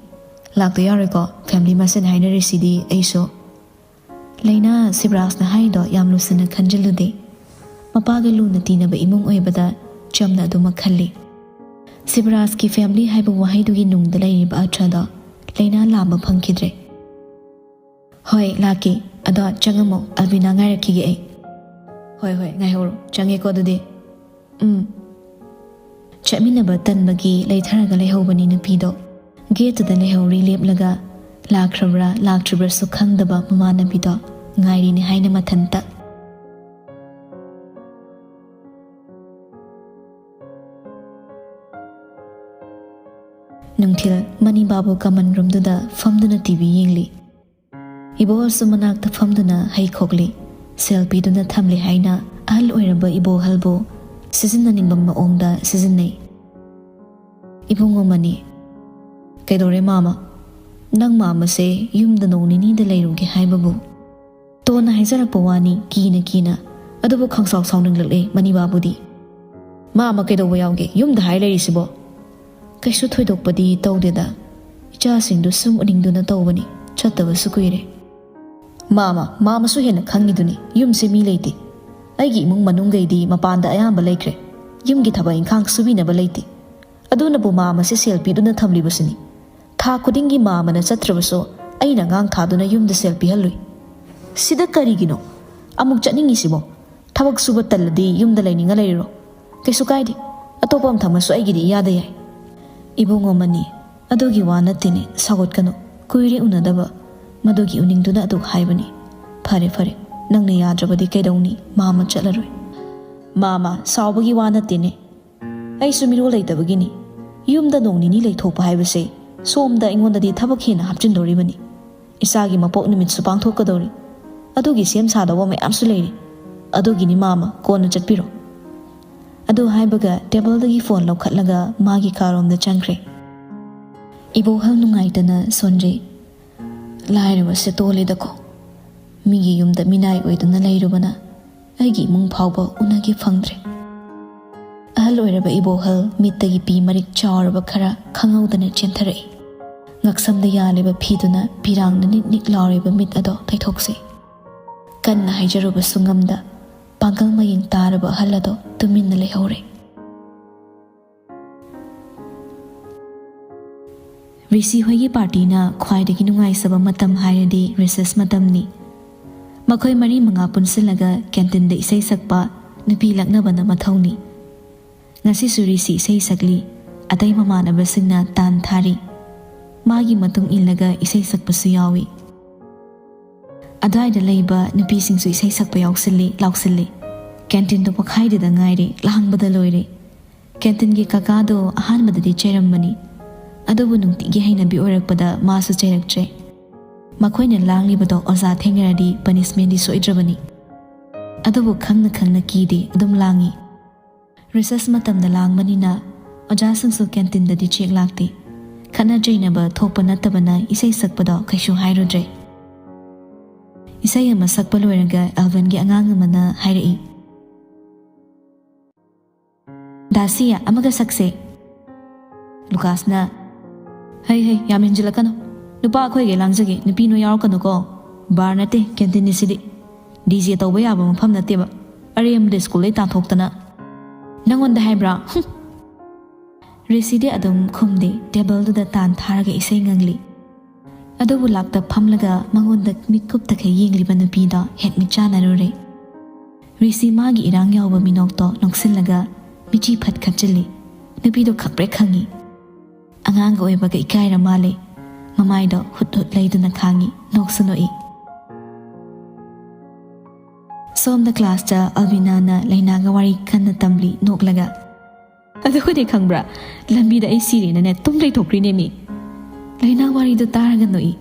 ꯂꯥꯛꯇ ꯌꯥꯔꯣꯏꯀꯣ, ꯐꯦꯃꯤꯂꯤ ꯃꯁꯦꯟ ꯍꯥꯏꯅꯔꯤꯁꯤꯗꯤ ꯑꯩꯁꯨ꯫" ꯂꯩꯅꯥ, ꯁꯤꯕꯔꯥꯖꯅ ꯍꯥꯏꯗꯣ ꯌꯥꯝ ꯂꯨꯁꯟꯅ ꯈꯟꯖꯤꯜꯂꯨꯗꯦ꯫ ꯃꯄꯥꯒ ꯂꯨꯅ ꯇꯤꯟꯅꯕ ꯏꯃꯨꯡ ꯑꯣꯏꯕꯗ ꯆꯝꯅ ꯑꯗꯨꯃꯛ ꯈꯜꯂꯤ꯫ ꯁꯤꯕꯔꯥꯖꯀꯤ ꯐꯦꯃꯤꯂꯤ ꯍꯥꯏꯕ ꯋꯥꯍꯩꯗꯨꯒꯤ ꯅꯨꯡꯗ ꯂꯩꯔꯤꯕ ꯑꯔꯊꯗꯣ ꯂꯩꯅꯥ ꯂꯥꯝꯕ ꯐꯪꯈꯤꯗ꯭ꯔꯦ꯫ "ꯍꯣꯏ, ꯂꯥꯛꯀꯦ꯫ ꯑꯗꯣ ꯆꯪꯉꯝꯃꯣ, ꯑꯜꯕꯤꯅꯥ ꯉꯥꯏꯔꯛꯈꯤꯒꯦ ꯑꯩ꯫" "ꯍꯣꯏ, ꯍꯣꯏ, ꯉꯥꯏꯍꯧꯔꯣ꯫ ꯆꯪꯉꯦꯀꯣ ꯑꯗꯨꯗꯤ꯫" "ꯎꯝ꯫" ꯆꯠꯃꯤꯟꯅꯕ ꯇꯟꯕꯒꯤ ꯂꯩꯊꯔꯒ ꯂꯩꯍꯧꯕꯅꯤ ꯅꯨꯄꯤꯗꯣ꯫ ꯒꯦꯠꯇꯨꯗ ꯂꯩꯍꯧꯔꯤ ꯂꯦꯞꯂꯒ, ꯂꯥꯛꯈ꯭ꯔꯕ꯭ꯔꯥ ꯂꯥꯛꯇ꯭ꯔꯤꯕ꯭ꯔꯥꯁꯨ ꯈꯪꯗꯕ ꯃꯃꯥꯟꯅꯕꯤꯗꯣ ꯉꯥꯏꯔꯤꯅꯤ ꯍꯥꯏꯅ ꯃꯊꯟꯇ꯫ ꯅꯨꯡꯊꯤꯜ ꯃꯅꯤ ꯕꯥꯕꯨ ꯀꯃꯟ ꯔꯨꯝꯗꯨꯗ ꯐꯝꯗꯨꯅ ꯇꯤ ꯚꯤ ꯌꯦꯡꯂꯤ꯫ ꯏꯕꯣꯍꯜꯁꯨ ꯃꯅꯥꯛꯇ ꯐꯝꯗꯨꯅ ꯍꯩ ꯈꯣꯛꯂꯤ꯫ ꯁꯦꯜ ꯄꯤꯗꯨꯅ ꯊꯝꯂꯤ ꯍꯥꯏꯅ ꯑꯍꯜ ꯑꯣꯏꯔꯕ ꯏꯕꯣꯍꯜꯕꯨ ꯁꯤꯖꯤꯟꯅꯅꯤꯡꯕ ꯃꯑꯣꯡꯗ ꯁꯤꯖꯤꯟꯅꯩ꯫ ꯏꯕꯨꯡꯉꯣ ꯃꯅꯤ, "ꯀꯩꯗꯧꯔꯦ ꯃꯥꯃ? ꯅꯪ ꯃꯥꯃꯁꯦ ꯌꯨꯝꯗ ꯅꯣꯡ ꯅꯤꯅꯤꯗ ꯂꯩꯔꯨꯒꯦ ꯍꯥꯏꯕꯕꯨ?" ꯇꯣꯟꯅ ꯍꯥꯏꯖꯔꯛꯄ ꯋꯥꯅꯤ, ꯀꯤꯅ ꯀꯤꯅ꯫ ꯑꯗꯨꯕꯨ ꯈꯪꯁꯥꯎ ꯁꯥꯎꯅꯤꯡꯂꯛꯂꯦ ꯃꯅꯤꯕꯥꯕꯨꯗꯤ꯫ "ꯃꯥꯃ ꯀꯩꯗꯧꯕ ꯌꯥꯎꯒꯦ? ꯌꯨꯝꯗ ꯍꯥꯏ ꯂꯩꯔꯤꯁꯤꯕꯣ?" "ꯀꯩꯁꯨ ꯊꯣꯏꯗꯣꯛꯄꯗꯤ ꯇꯧꯗꯦꯗ꯫ ꯏꯆꯥꯁꯤꯡꯗꯨ ꯁꯨꯝ ꯎꯅꯤꯡꯗꯨꯅ ꯇꯧꯕꯅꯤ꯫ ꯆꯠꯇꯕꯁꯨ ꯀꯨꯏꯔꯦ꯫" "ꯃꯥꯃ, ꯃꯥꯃꯁꯨ ꯍꯦꯟꯅ ꯈꯪꯉꯤꯗꯨꯅꯤ, ꯌꯨꯝꯁꯦ ꯃꯤ ꯂꯩꯇꯦ꯫ ꯑꯩꯒꯤ ꯏꯃꯨꯡ ꯃꯅꯨꯡꯈꯩꯗꯤ ꯃꯄꯥꯟꯗ ꯑꯌꯥꯝꯕ ꯂꯩꯈ꯭ꯔꯦ꯫ ꯌꯨꯝꯒꯤ ꯊꯕꯛ ꯏꯪꯈꯥꯡ ꯁꯨꯕꯤꯅꯕ ꯂꯩꯇꯦ꯫ ꯑꯗꯨꯅꯕꯨ ꯃꯥꯃꯁꯦ ꯁꯦꯜ ꯄꯤꯗꯨꯅ ꯊꯝꯂꯤꯕꯁꯤꯅꯤ꯫ ꯊꯥ ꯈꯨꯗꯤꯡꯒꯤ ꯃꯥꯃꯅ ꯆꯠꯇ꯭ꯔꯕꯁꯨ ꯑꯩꯅ ꯑꯉꯥꯡ ꯊꯥꯗꯨꯅ ꯌꯨꯝꯗ ꯁꯦꯜ ꯄꯤꯍꯜꯂꯨꯏ꯫ ꯁꯤꯗ ꯀꯔꯤꯒꯤꯅꯣ ꯑꯃꯨꯛ ꯆꯠꯅꯤꯡꯉꯤꯁꯤꯕꯣ? ꯊꯕꯛ ꯁꯨꯕ ꯇꯜꯂꯗꯤ ꯌꯨꯝꯗ ꯂꯩꯅꯤꯡꯉ ꯂꯩꯔꯨꯔꯣ꯫ ꯀꯩꯁꯨ ꯀꯥꯏꯗꯦ꯫ ꯑꯇꯣꯞꯄ ꯑꯃ ꯊꯝꯃꯁꯨ ꯑꯩꯒꯤꯗꯤ ꯏꯌꯥꯗ ꯌꯥꯏ꯫" "ꯏꯕꯨꯡꯉꯣ ꯃꯅꯤ, ꯑꯗꯨꯒꯤ ꯋꯥ ꯅꯠꯇꯦꯅꯦ, ꯁꯥꯎꯒꯠꯀꯅꯨ꯫ ꯀꯨꯏꯔꯦ ꯎꯅꯗꯕ꯫ ꯃꯗꯨꯒꯤ ꯎꯅꯤꯡꯗꯨꯅ ꯑꯗꯨꯛ ꯍꯥꯏꯕꯅꯤ꯫ ꯐꯔꯦ, ꯐꯔꯦ, ꯅꯪꯅ ꯌꯥꯗ꯭ꯔꯕꯗꯤ ꯀꯩꯗꯧꯅꯤ? ꯃꯥꯃ ꯆꯠꯂꯔꯣꯏ꯫" "ꯃꯥꯃ, ꯁꯥꯎꯕꯒꯤ ꯋꯥ ꯅꯠꯇꯦꯅꯦ꯫ ꯑꯩꯁꯨ ꯃꯤꯔꯣꯜ ꯂꯩꯇꯕꯒꯤꯅꯤ꯫ ꯌꯨꯝꯗ ꯅꯣꯡ ꯅꯤꯅꯤ ꯂꯩꯊꯣꯛꯄ ꯍꯥꯏꯕꯁꯦ ꯁꯣꯝꯗ ꯑꯩꯉꯣꯟꯗꯗꯤ ꯊꯕꯛ ꯍꯦꯟꯅ ꯍꯥꯞꯆꯤꯟꯗꯧꯔꯤꯕꯅꯤ꯫ ꯏꯆꯥꯒꯤ ꯃꯄꯣꯛ ꯅꯨꯃꯤꯠꯁꯨ ꯄꯥꯡꯊꯣꯛꯀꯗꯧꯔꯤ꯫ ꯑꯗꯨꯒꯤ ꯁꯦꯝ ꯁꯥꯗꯧꯕ ꯃꯌꯥꯝꯁꯨ ꯂꯩꯔꯤ꯫ ꯑꯗꯨꯒꯤꯅꯤ ꯃꯥꯃ, ꯀꯣꯟꯅ ꯆꯠꯄꯤꯔꯣ꯫" ꯑꯗꯨ ꯍꯥꯏꯕꯒ ꯇꯦꯕꯜꯗꯒꯤ ꯐꯣꯟ ꯂꯧꯈꯠꯂꯒ ꯃꯥꯒꯤ ꯀꯥꯔꯣꯝꯗ ꯆꯪꯈ꯭ꯔꯦ꯫ ꯏꯕꯣꯍꯜ ꯅꯨꯡꯉꯥꯏꯇꯅ ꯁꯣꯟꯖꯩ꯫ "ꯂꯥꯏꯔꯕꯁꯦ ꯇꯣꯜꯂꯦꯗꯀꯣ꯫ ꯃꯤꯒꯤ ꯌꯨꯝꯗ ꯃꯤꯅꯥꯏ ꯑꯣꯏꯗꯨꯅ ꯂꯩꯔꯨꯕꯅ ꯑꯩꯒꯤ ꯏꯃꯨꯡ ꯐꯥꯎꯕ ꯎꯅꯒꯦ ꯐꯪꯗ꯭ꯔꯦ꯫" ꯑꯍꯜ ꯑꯣꯏꯔꯕ ꯏꯕꯣꯍꯜ ꯃꯤꯠꯇꯒꯤ ꯄꯤ ꯃꯔꯤꯛ ꯆꯥꯎꯔꯕ ꯈꯔ ꯈꯪꯍꯧꯗꯅ ꯆꯦꯟꯊꯔꯛꯏ꯫ ꯉꯛꯁꯝꯗ ꯌꯥꯜꯂꯤꯕ ꯐꯤꯗꯨꯅ ꯄꯤꯔꯥꯡꯅ ꯅꯤꯛ ꯅꯤꯛ ꯂꯥꯎꯔꯤꯕ ꯃꯤꯠ ꯑꯗꯣ ꯇꯩꯊꯣꯛꯁꯤ꯫ ꯀꯟꯅ ꯍꯥꯏꯖꯔꯨꯕꯁꯨ ꯉꯝꯗ ꯄꯥꯡꯒꯜ ꯃꯌꯦꯡ ꯇꯥꯔꯕ ꯑꯍꯜ ꯑꯗꯣ ꯇꯨꯃꯤꯟꯅ ꯂꯩꯍꯧꯔꯦ꯫ ꯔꯤꯁꯤ ꯍꯣꯏꯒꯤ ꯄꯥꯔꯇꯤꯅ ꯈ꯭ꯋꯥꯏꯗꯒꯤ ꯅꯨꯡꯉꯥꯏꯖꯕ ꯃꯇꯝ ꯍꯥꯏꯔꯗꯤ ꯔꯤꯁꯦꯁ ꯃꯇꯝꯅꯤ꯫ ꯃꯈꯣꯏ ꯃꯔꯤ ꯃꯉꯥ ꯄꯨꯟꯁꯤꯜꯂꯒ ꯀꯦꯟꯇꯤꯟꯗ ꯏꯁꯩ ꯁꯛꯄ ꯅꯨꯄꯤ ꯂꯛꯅꯕꯅ ꯃꯊꯧꯅꯤ꯫ ꯉꯁꯤꯁꯨ ꯔꯤꯁꯤ ꯏꯁꯩ ꯁꯛꯂꯤ꯫ ꯑꯇꯩ ꯃꯃꯥꯟꯅꯕꯁꯤꯡꯅ ꯇꯥꯟ ꯊꯥꯔꯤ꯫ ꯃꯥꯒꯤ ꯃꯇꯨꯡ ꯏꯜꯂꯒ ꯏꯁꯩ ꯁꯛꯄꯁꯨ ꯌꯥꯎꯏ꯫ ꯑꯗ꯭ꯋꯥꯏꯗ ꯂꯩꯕ ꯅꯨꯄꯤꯁꯤꯡꯁꯨ ꯏꯁꯩ ꯁꯛꯄ ꯌꯥꯎꯁꯤꯜꯂꯤ, ꯂꯥꯎꯁꯤꯜꯂꯤ꯫ ꯀꯦꯟꯇꯤꯟꯗꯣ ꯄꯣꯈꯥꯏꯗꯨꯗ ꯉꯥꯏꯔꯦ, ꯂꯥꯡꯕꯗ ꯂꯣꯏꯔꯦ꯫ ꯀꯦꯟꯇꯤꯟꯒꯤ ꯀꯀꯥꯗꯣ ꯑꯍꯥꯟꯕꯗꯗꯤ ꯆꯩꯔꯝꯕꯅꯤ, ꯑꯗꯨꯕꯨ ꯅꯨꯡꯇꯤꯒꯤ ꯍꯩꯅꯕꯤ ꯑꯣꯏꯔꯛꯄꯗ ꯃꯥꯁꯨ ꯆꯩꯔꯛꯇ꯭ꯔꯦ꯫ ꯃꯈꯣꯏꯅ ꯂꯥꯡꯂꯤꯕꯗꯣ ꯑꯣꯖꯥ ꯊꯦꯡꯅꯔꯗꯤ ꯄꯅꯤꯁꯃꯦꯟꯗꯤ ꯁꯣꯏꯗ꯭ꯔꯕꯅꯤ꯫ ꯑꯗꯨꯕꯨ ꯈꯪꯅ ꯈꯪꯅ ꯀꯤꯗꯦ, ꯑꯗꯨꯝ ꯂꯥꯡꯏ꯫ ꯔꯤꯁꯦꯁ ꯃꯇꯝꯗ ꯂꯥꯡꯕꯅꯤꯅ ꯑꯣꯖꯥꯁꯤꯡꯁꯨ ꯀꯦꯟꯇꯤꯟꯗꯗꯤ ꯆꯦꯛ ꯂꯥꯛꯇꯦ꯫ ꯈꯠꯅ ꯆꯩꯅꯕ ꯊꯣꯛꯄ ꯅꯠꯇꯕꯅ ꯏꯁꯩ ꯁꯛꯄꯗꯣ ꯀꯩꯁꯨ ꯍꯥꯏꯔꯨꯗ꯭ꯔꯦ꯫ ꯏꯁꯩ ꯑꯃ ꯁꯛꯄ ꯂꯣꯏꯔꯒ ꯑꯦꯜꯚꯟꯒꯤ ꯑꯉꯥꯡ ꯑꯃꯅ ꯍꯥꯏꯔꯛꯏ, "ꯗꯥꯁꯤꯌꯥ, ꯑꯃꯒ ꯁꯛꯁꯦ꯫" ꯂꯨꯀꯥꯁꯅ, "ꯍꯩ ꯍꯩ, ꯌꯥꯝ ꯍꯦꯟꯖꯤꯜꯂꯛꯀꯅꯨ꯫ ꯅꯨꯄꯥ ꯑꯩꯈꯣꯏꯒꯩ ꯂꯥꯡꯖꯒꯦ, ꯅꯨꯄꯤ ꯅꯣꯏ ꯌꯥꯎꯔꯛꯀꯅꯨꯀꯣ꯫ ꯕꯥꯔ ꯅꯠꯇꯦ, ꯀꯦꯟꯇꯤꯟꯅꯤ ꯁꯤꯗꯤ꯫ ꯗꯤ ꯖꯦ ꯇꯧꯕ ꯌꯥꯕ ꯃꯐꯝ ꯅꯠꯇꯦꯕ꯫ ꯑꯔꯦꯝꯕꯗ ꯁ꯭ꯀꯨꯜꯗꯩ ꯇꯥꯟꯊꯣꯛꯇꯅ꯫" "ꯅꯪꯉꯣꯟꯗ ꯍꯥꯏꯕ꯭ꯔꯥ? ꯍꯨꯝ!" ꯔꯤꯁꯤꯗꯤ ꯑꯗꯨꯝ ꯈꯨꯝꯗꯦ, ꯇꯦꯕꯜꯗꯨꯗ ꯇꯥꯟ ꯊꯥꯔꯒ ꯏꯁꯩ ꯉꯪꯂꯤ꯫ ꯑꯗꯨꯕꯨ ꯂꯥꯛꯇ ꯐꯝꯂꯒ ꯃꯉꯣꯟꯗ ꯃꯤꯠꯀꯨꯞꯇꯈꯩ ꯌꯦꯡꯂꯤꯕ ꯅꯨꯄꯤꯗꯣ ꯍꯦꯠ ꯃꯤꯠ ꯆꯥꯟꯅꯔꯨꯔꯦ꯫ ꯔꯤꯁꯤ ꯃꯥꯒꯤ ꯏꯔꯥꯡ ꯌꯥꯎꯕ ꯃꯤꯅꯣꯛꯇꯣ ꯅꯣꯛꯁꯤꯜꯂꯒ ꯃꯤꯆꯤ ꯐꯠ ꯈꯠꯆꯤꯜꯂꯤ꯫ ꯅꯨꯄꯤꯗꯣ ꯈꯪꯄ꯭ꯔꯦꯛ ꯈꯪꯉꯤ꯫ ꯑꯉꯥꯡꯒ ꯑꯣꯏꯕꯒ ꯏꯀꯥꯏꯔ ꯃꯥꯜꯂꯦ꯫ ꯃꯃꯥꯏꯗꯣ ꯍꯨꯠ ꯍꯨꯠ ꯂꯩꯗꯨꯅ ꯈꯥꯡꯉꯤ, ꯅꯣꯛꯁꯨ ꯅꯣꯛꯏ꯫ ꯁꯣꯝꯗ ꯀ꯭ꯂꯥꯁꯇ ꯑꯜꯕꯤꯅꯥꯅ ꯂꯩꯅꯥꯒ ꯋꯥꯔꯤ ꯀꯟꯅ ꯇꯝꯂꯤ ꯅꯣꯛꯂꯒ꯫ "ꯑꯗꯨꯒꯗꯤ ꯈꯪꯕ꯭ꯔꯥ, ꯂꯝꯕꯤꯗ ꯑꯩ ꯁꯤꯔꯦꯅꯅꯦ ꯇꯨꯝ ꯂꯩꯊꯣꯛꯈ꯭ꯔꯤꯅꯦ ꯃꯤ꯫" ꯂꯩꯅꯥ ꯋꯥꯔꯤꯗꯣ ꯇꯥꯔꯒ ꯅꯣꯛꯏ꯫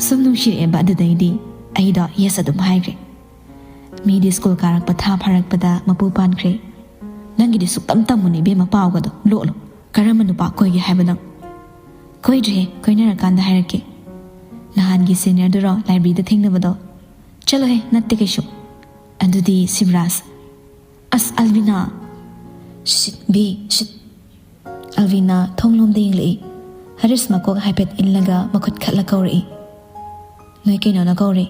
ꯁꯨꯝ ꯅꯨꯡꯁꯤꯔꯛꯑꯦꯕ ꯑꯗꯨꯗꯩꯗꯤ꯫ ꯑꯩꯗꯣ ꯌꯦꯁ ꯑꯗꯨꯝ ꯍꯥꯏꯈ꯭ꯔꯦ꯫ ꯃꯤꯗꯤ ꯁ꯭ꯀꯨꯜ ꯀꯥꯔꯛꯄ ꯊꯥ ꯐꯥꯔꯛꯄꯗ ꯃꯄꯨ ꯄꯥꯟꯈ꯭ꯔꯦ꯫ ꯅꯪꯒꯤꯗꯤ ꯁꯨꯛꯇꯝ ꯇꯝꯃꯨꯅꯦ ꯏꯕꯦꯝꯃ, ꯄꯥꯎꯒꯗꯣ ꯂꯣꯠꯂꯣ꯫ ꯀꯔꯝꯕ ꯅꯨꯄꯥ ꯀꯣꯏꯒꯦ ꯍꯥꯏꯕ ꯅꯪ? ꯀꯣꯏꯗ꯭ꯔꯤꯍꯦ, ꯀꯣꯏꯅꯔꯀꯥꯟꯗ ꯍꯥꯏꯔꯛꯀꯦ꯫ ꯅꯍꯥꯟꯒꯤ ꯁꯦꯅꯤꯌꯔꯗꯨꯔꯣ, ꯂꯥꯏꯕ꯭ꯔꯦꯔꯤꯗ ꯊꯦꯡꯅꯕꯗꯣ? ꯆꯠꯂꯣꯍꯦ, ꯅꯠꯇꯦ ꯀꯩꯁꯨ꯫ ꯑꯗꯨꯗꯤ ꯁꯤꯕꯔꯥꯖ꯫ ꯑꯁ, ꯑꯜꯕꯤꯅꯥ! ꯁꯤꯠ, ꯕꯤ, ꯁꯤꯠ꯫ ꯑꯜꯕꯤꯅꯥ ꯊꯣꯡꯂꯣꯝꯗ ꯌꯦꯡꯂꯛꯏ꯫ ꯍꯔꯤꯁ ꯃꯀꯣꯛ ꯍꯥꯏꯐꯦꯠ ꯏꯜꯂꯒ ꯃꯈꯨꯠ ꯈꯠꯂ ꯀꯧꯔꯛꯏ꯫ ꯅꯣꯏ ꯀꯩꯅꯣꯅ ꯀꯧꯔꯦ꯫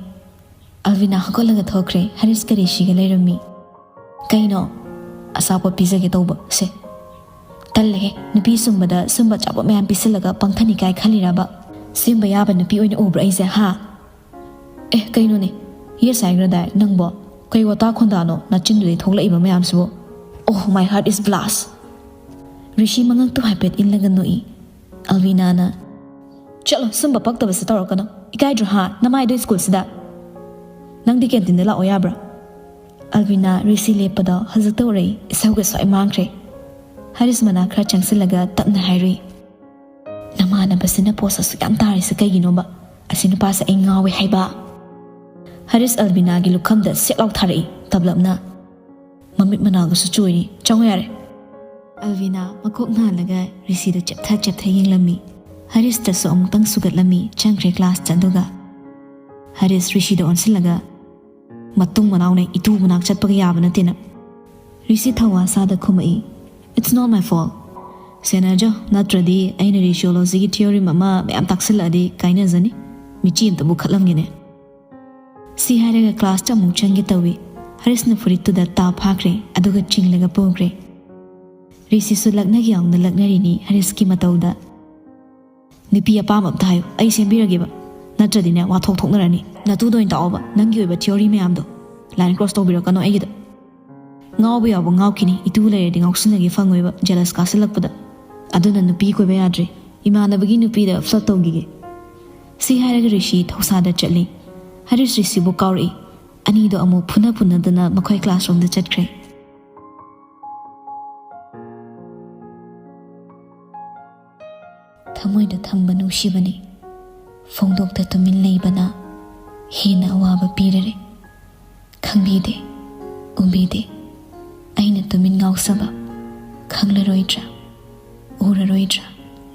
ꯑꯜꯕꯤꯅꯥ ꯍꯧꯒꯠꯂꯒ ꯊꯣꯛꯈ꯭ꯔꯦ꯫ ꯍꯔꯤꯁꯀ ꯔꯤꯁꯤꯒ ꯂꯩꯔꯝꯃꯤ꯫ "ꯀꯩꯅꯣ?" "ꯑꯆꯥꯄꯣꯠ ꯄꯤꯖꯒꯦ ꯇꯧꯕ꯫ ꯁꯦ, ꯇꯜꯂꯦꯍꯦ, ꯅꯨꯄꯤ ꯁꯨꯝꯕꯗ ꯁꯨꯝꯕ ꯑꯆꯥꯄꯣꯠ ꯃꯌꯥꯝ ꯄꯤꯁꯤꯜꯂꯒ ꯄꯪꯊꯅꯤꯡꯉꯥꯏ ꯈꯜꯂꯤꯔꯕ? ꯁꯦꯝꯕ ꯌꯥꯕ ꯅꯨꯄꯤ ꯑꯣꯏꯅ ꯎꯕ꯭ꯔꯥ ꯑꯩꯁꯦ, ꯍꯥ?" "ꯑꯦ, ꯀꯩꯅꯣꯅꯦ, ꯌꯦꯁ ꯍꯥꯏꯈ꯭ꯔꯗꯥꯏ ꯅꯪꯕꯣ? ꯀꯩ ꯋꯥꯇꯥ ꯈꯣꯟꯗꯥꯅꯣ ꯅꯆꯤꯟꯗꯨꯗꯩ ꯊꯣꯛꯂꯛꯏꯕ ꯃꯌꯥꯝꯁꯤꯕꯣ? Oh, my heart is blast!" ꯔꯤꯁꯤ ꯃꯉꯛꯇꯨ ꯍꯥꯏꯐꯦꯠ ꯏꯜꯂꯒ ꯅꯣꯛꯏ꯫ ꯑꯜꯕꯤꯅꯥꯅ, "ꯆꯠꯂꯣ, ꯁꯨꯝꯕ ꯄꯛꯇꯕꯁꯦ ꯇꯧꯔꯛꯀꯅꯣ꯫ ꯏꯀꯥꯏꯗ꯭ꯔꯣ ꯍꯥ, ꯅꯃꯥꯏꯗꯣ ꯁ꯭ꯀꯨꯜꯁꯤꯗ? ꯅꯪꯗꯤ ꯀꯦꯟꯇꯤꯟꯗ ꯂꯥꯛꯑꯣ ꯌꯥꯕ꯭ꯔꯥ?" ꯑꯜꯕꯤꯅꯥ ꯔꯤꯁꯤ ꯂꯦꯞꯄꯗꯣ ꯍꯧꯖꯤꯛꯇ ꯎꯔꯛꯏ꯫ ꯏꯁꯧꯒ ꯁ꯭ꯋꯥꯏ ꯃꯥꯡꯈ꯭ꯔꯦ꯫ ꯍꯔꯤꯁ ꯃꯅꯥꯛ ꯈꯔ ꯆꯪꯁꯤꯜꯂꯒ ꯇꯞꯅ ꯍꯥꯏꯔꯨꯏ, "ꯅꯃꯥꯟꯅꯕꯁꯤꯅ ꯄꯣꯁ ꯑꯁꯨꯛ ꯌꯥꯝ ꯇꯥꯔꯤꯁꯦ ꯀꯩꯒꯤꯅꯣꯕ? ꯑꯁꯤ ꯅꯨꯄꯥꯁꯦ ꯑꯩ ꯉꯥꯎꯋꯦ ꯍꯥꯏꯕ!" ꯍꯔꯤꯁ ꯑꯜꯕꯤꯅꯥꯒꯤ ꯂꯨꯈꯝꯗ ꯁꯦꯠ ꯂꯥꯎ ꯊꯥꯔꯛꯏ ꯇꯞꯂꯞꯅ꯫ "ꯃꯃꯤꯠ ꯃꯅꯥꯒꯁꯨ ꯆꯣꯏꯔꯤ꯫ ꯆꯪꯉꯣ ꯌꯥꯔꯦ!" ꯑꯜꯕꯤꯅꯥ ꯃꯀꯣꯛ ꯅꯥꯜꯂꯒ ꯔꯤꯁꯤꯗ ꯆꯦꯞꯊ ꯆꯦꯞꯊ ꯌꯦꯡꯂꯝꯃꯤ꯫ ꯍꯔꯤꯁꯇꯁꯨ ꯑꯃꯨꯛꯇꯪ ꯁꯨꯒꯠꯂꯝꯃꯤ, ꯆꯪꯈ꯭ꯔꯦ ꯀ꯭ꯂꯥꯁꯇ꯫ ꯑꯗꯨꯒ ꯍꯔꯤꯁ ꯔꯤꯁꯤꯗ ꯑꯣꯟꯁꯤꯜꯂꯒ, "ꯃꯇꯨꯡ ꯃꯅꯥꯎꯅ ꯏꯇꯨ ꯃꯅꯥꯛ ꯆꯠꯄꯒ ꯌꯥꯕ ꯅꯠꯇꯦꯅ!" ꯔꯤꯁꯤ ꯊꯧꯋꯥ ꯁꯥꯗ ꯈꯨꯝꯃꯛꯏ, "It's not my fault꯫ ꯁꯦꯟꯅꯖꯧ, ꯅꯠꯇ꯭ꯔꯗꯤ ꯑꯩꯅ ꯔꯤꯁꯤꯌꯣꯂꯣꯖꯤꯒꯤ ꯊꯤꯑꯣꯔꯤꯝ ꯑꯃ ꯃꯌꯥꯝ ꯇꯥꯛꯁꯤꯜꯂꯛꯑꯗꯤ ꯀꯥꯏꯅꯖꯅꯤ꯫ ꯃꯤꯆꯤ ꯑꯝꯇꯕꯨ ꯈꯠꯂꯝꯒꯦꯅꯦ!" ꯁꯤ ꯍꯥꯏꯔꯒ ꯀ꯭ꯂꯥꯁꯇ ꯑꯃꯨꯛ ꯆꯪꯒꯦ ꯇꯧꯏ꯫ ꯍꯔꯤꯁꯅ ꯐꯨꯔꯤꯠꯇꯨꯗ ꯇꯥ ꯐꯥꯈ꯭ꯔꯦ, ꯑꯗꯨꯒ ꯆꯤꯡꯂꯒ ꯄꯨꯈ꯭ꯔꯦ꯫ ꯔꯤꯁꯤꯁꯨ ꯂꯛꯅꯒꯦ ꯌꯥꯎꯅ ꯂꯛꯅꯔꯤꯅꯤ ꯍꯔꯤꯁꯀꯤ ꯃꯇꯧꯗ꯫ "ꯅꯨꯄꯤ ꯑꯄꯥꯝꯕ ꯑꯝꯇ ꯍꯥꯏꯌꯨ, ꯑꯩ ꯁꯦꯝꯕꯤꯔꯒꯦꯕ꯫ ꯅꯠꯇ꯭ꯔꯗꯤꯅꯦ, ꯋꯥ ꯊꯣꯛ ꯊꯣꯛꯅꯔꯅꯤ꯫ ꯅꯇꯨꯗ ꯑꯣꯏꯅ ꯇꯥꯛꯑꯣꯕ, ꯅꯪꯒꯤ ꯑꯣꯏꯕ ꯊꯤꯑꯣꯔꯤ ꯃꯌꯥꯝꯗꯣ꯫ ꯂꯥꯏꯟ ꯀ꯭ꯔꯣꯁ ꯇꯧꯕꯤꯔꯛꯀꯅꯣ ꯑꯩꯒꯤꯗ꯫ ꯉꯥꯎꯕ ꯌꯥꯎꯕ ꯉꯥꯎꯈꯤꯅꯤ, ꯏꯇꯨ ꯂꯩꯔꯗꯤ ꯉꯥꯎꯁꯤꯟꯅꯒꯦ ꯐꯪꯉꯣꯏꯕ, ꯖꯦꯂꯁ ꯀꯥꯁꯤꯜꯂꯛꯄꯗ꯫ ꯑꯗꯨꯅ ꯅꯨꯄꯤ ꯀꯣꯏꯕ ꯌꯥꯗ꯭ꯔꯤ꯫ ꯏꯃꯥꯟꯅꯕꯒꯤ ꯅꯨꯄꯤꯗ ꯐ꯭ꯂꯔꯠ ꯇꯧꯈꯤꯒꯦ꯫" ꯁꯤ ꯍꯥꯏꯔꯒ ꯔꯤꯁꯤ ꯊꯧꯁꯥꯗ ꯆꯠꯂꯤ꯫ ꯍꯔꯤꯁ ꯔꯤꯁꯤꯕꯨ ꯀꯥꯎꯔꯛꯏ꯫ ꯑꯅꯤꯗꯣ ꯑꯃꯨꯛ ꯐꯨꯅ ꯐꯨꯅꯗꯅ ꯃꯈꯣꯏ ꯀ꯭ꯂꯥꯁꯔꯨꯝꯗ ꯆꯠꯈ꯭ꯔꯦ꯫ ꯊꯃꯣꯏꯗ ꯊꯝꯕ ꯅꯨꯡꯁꯤꯕꯅꯤ꯫ ꯐꯣꯡꯗꯣꯛꯇ ꯇꯨꯃꯤꯟ ꯂꯩꯕꯅ ꯍꯦꯟꯅ ꯑꯋꯥꯕ ꯄꯤꯔꯔꯦ꯫ ꯈꯪꯕꯤꯗꯦ, ꯎꯕꯤꯗꯦ꯫ ꯑꯩꯅ ꯇꯨꯃꯤꯟ ꯉꯥꯎꯖꯕ ꯈꯪꯂꯔꯣꯏꯗ꯭ꯔꯥ, ꯎꯔꯔꯣꯏꯗ꯭ꯔꯥ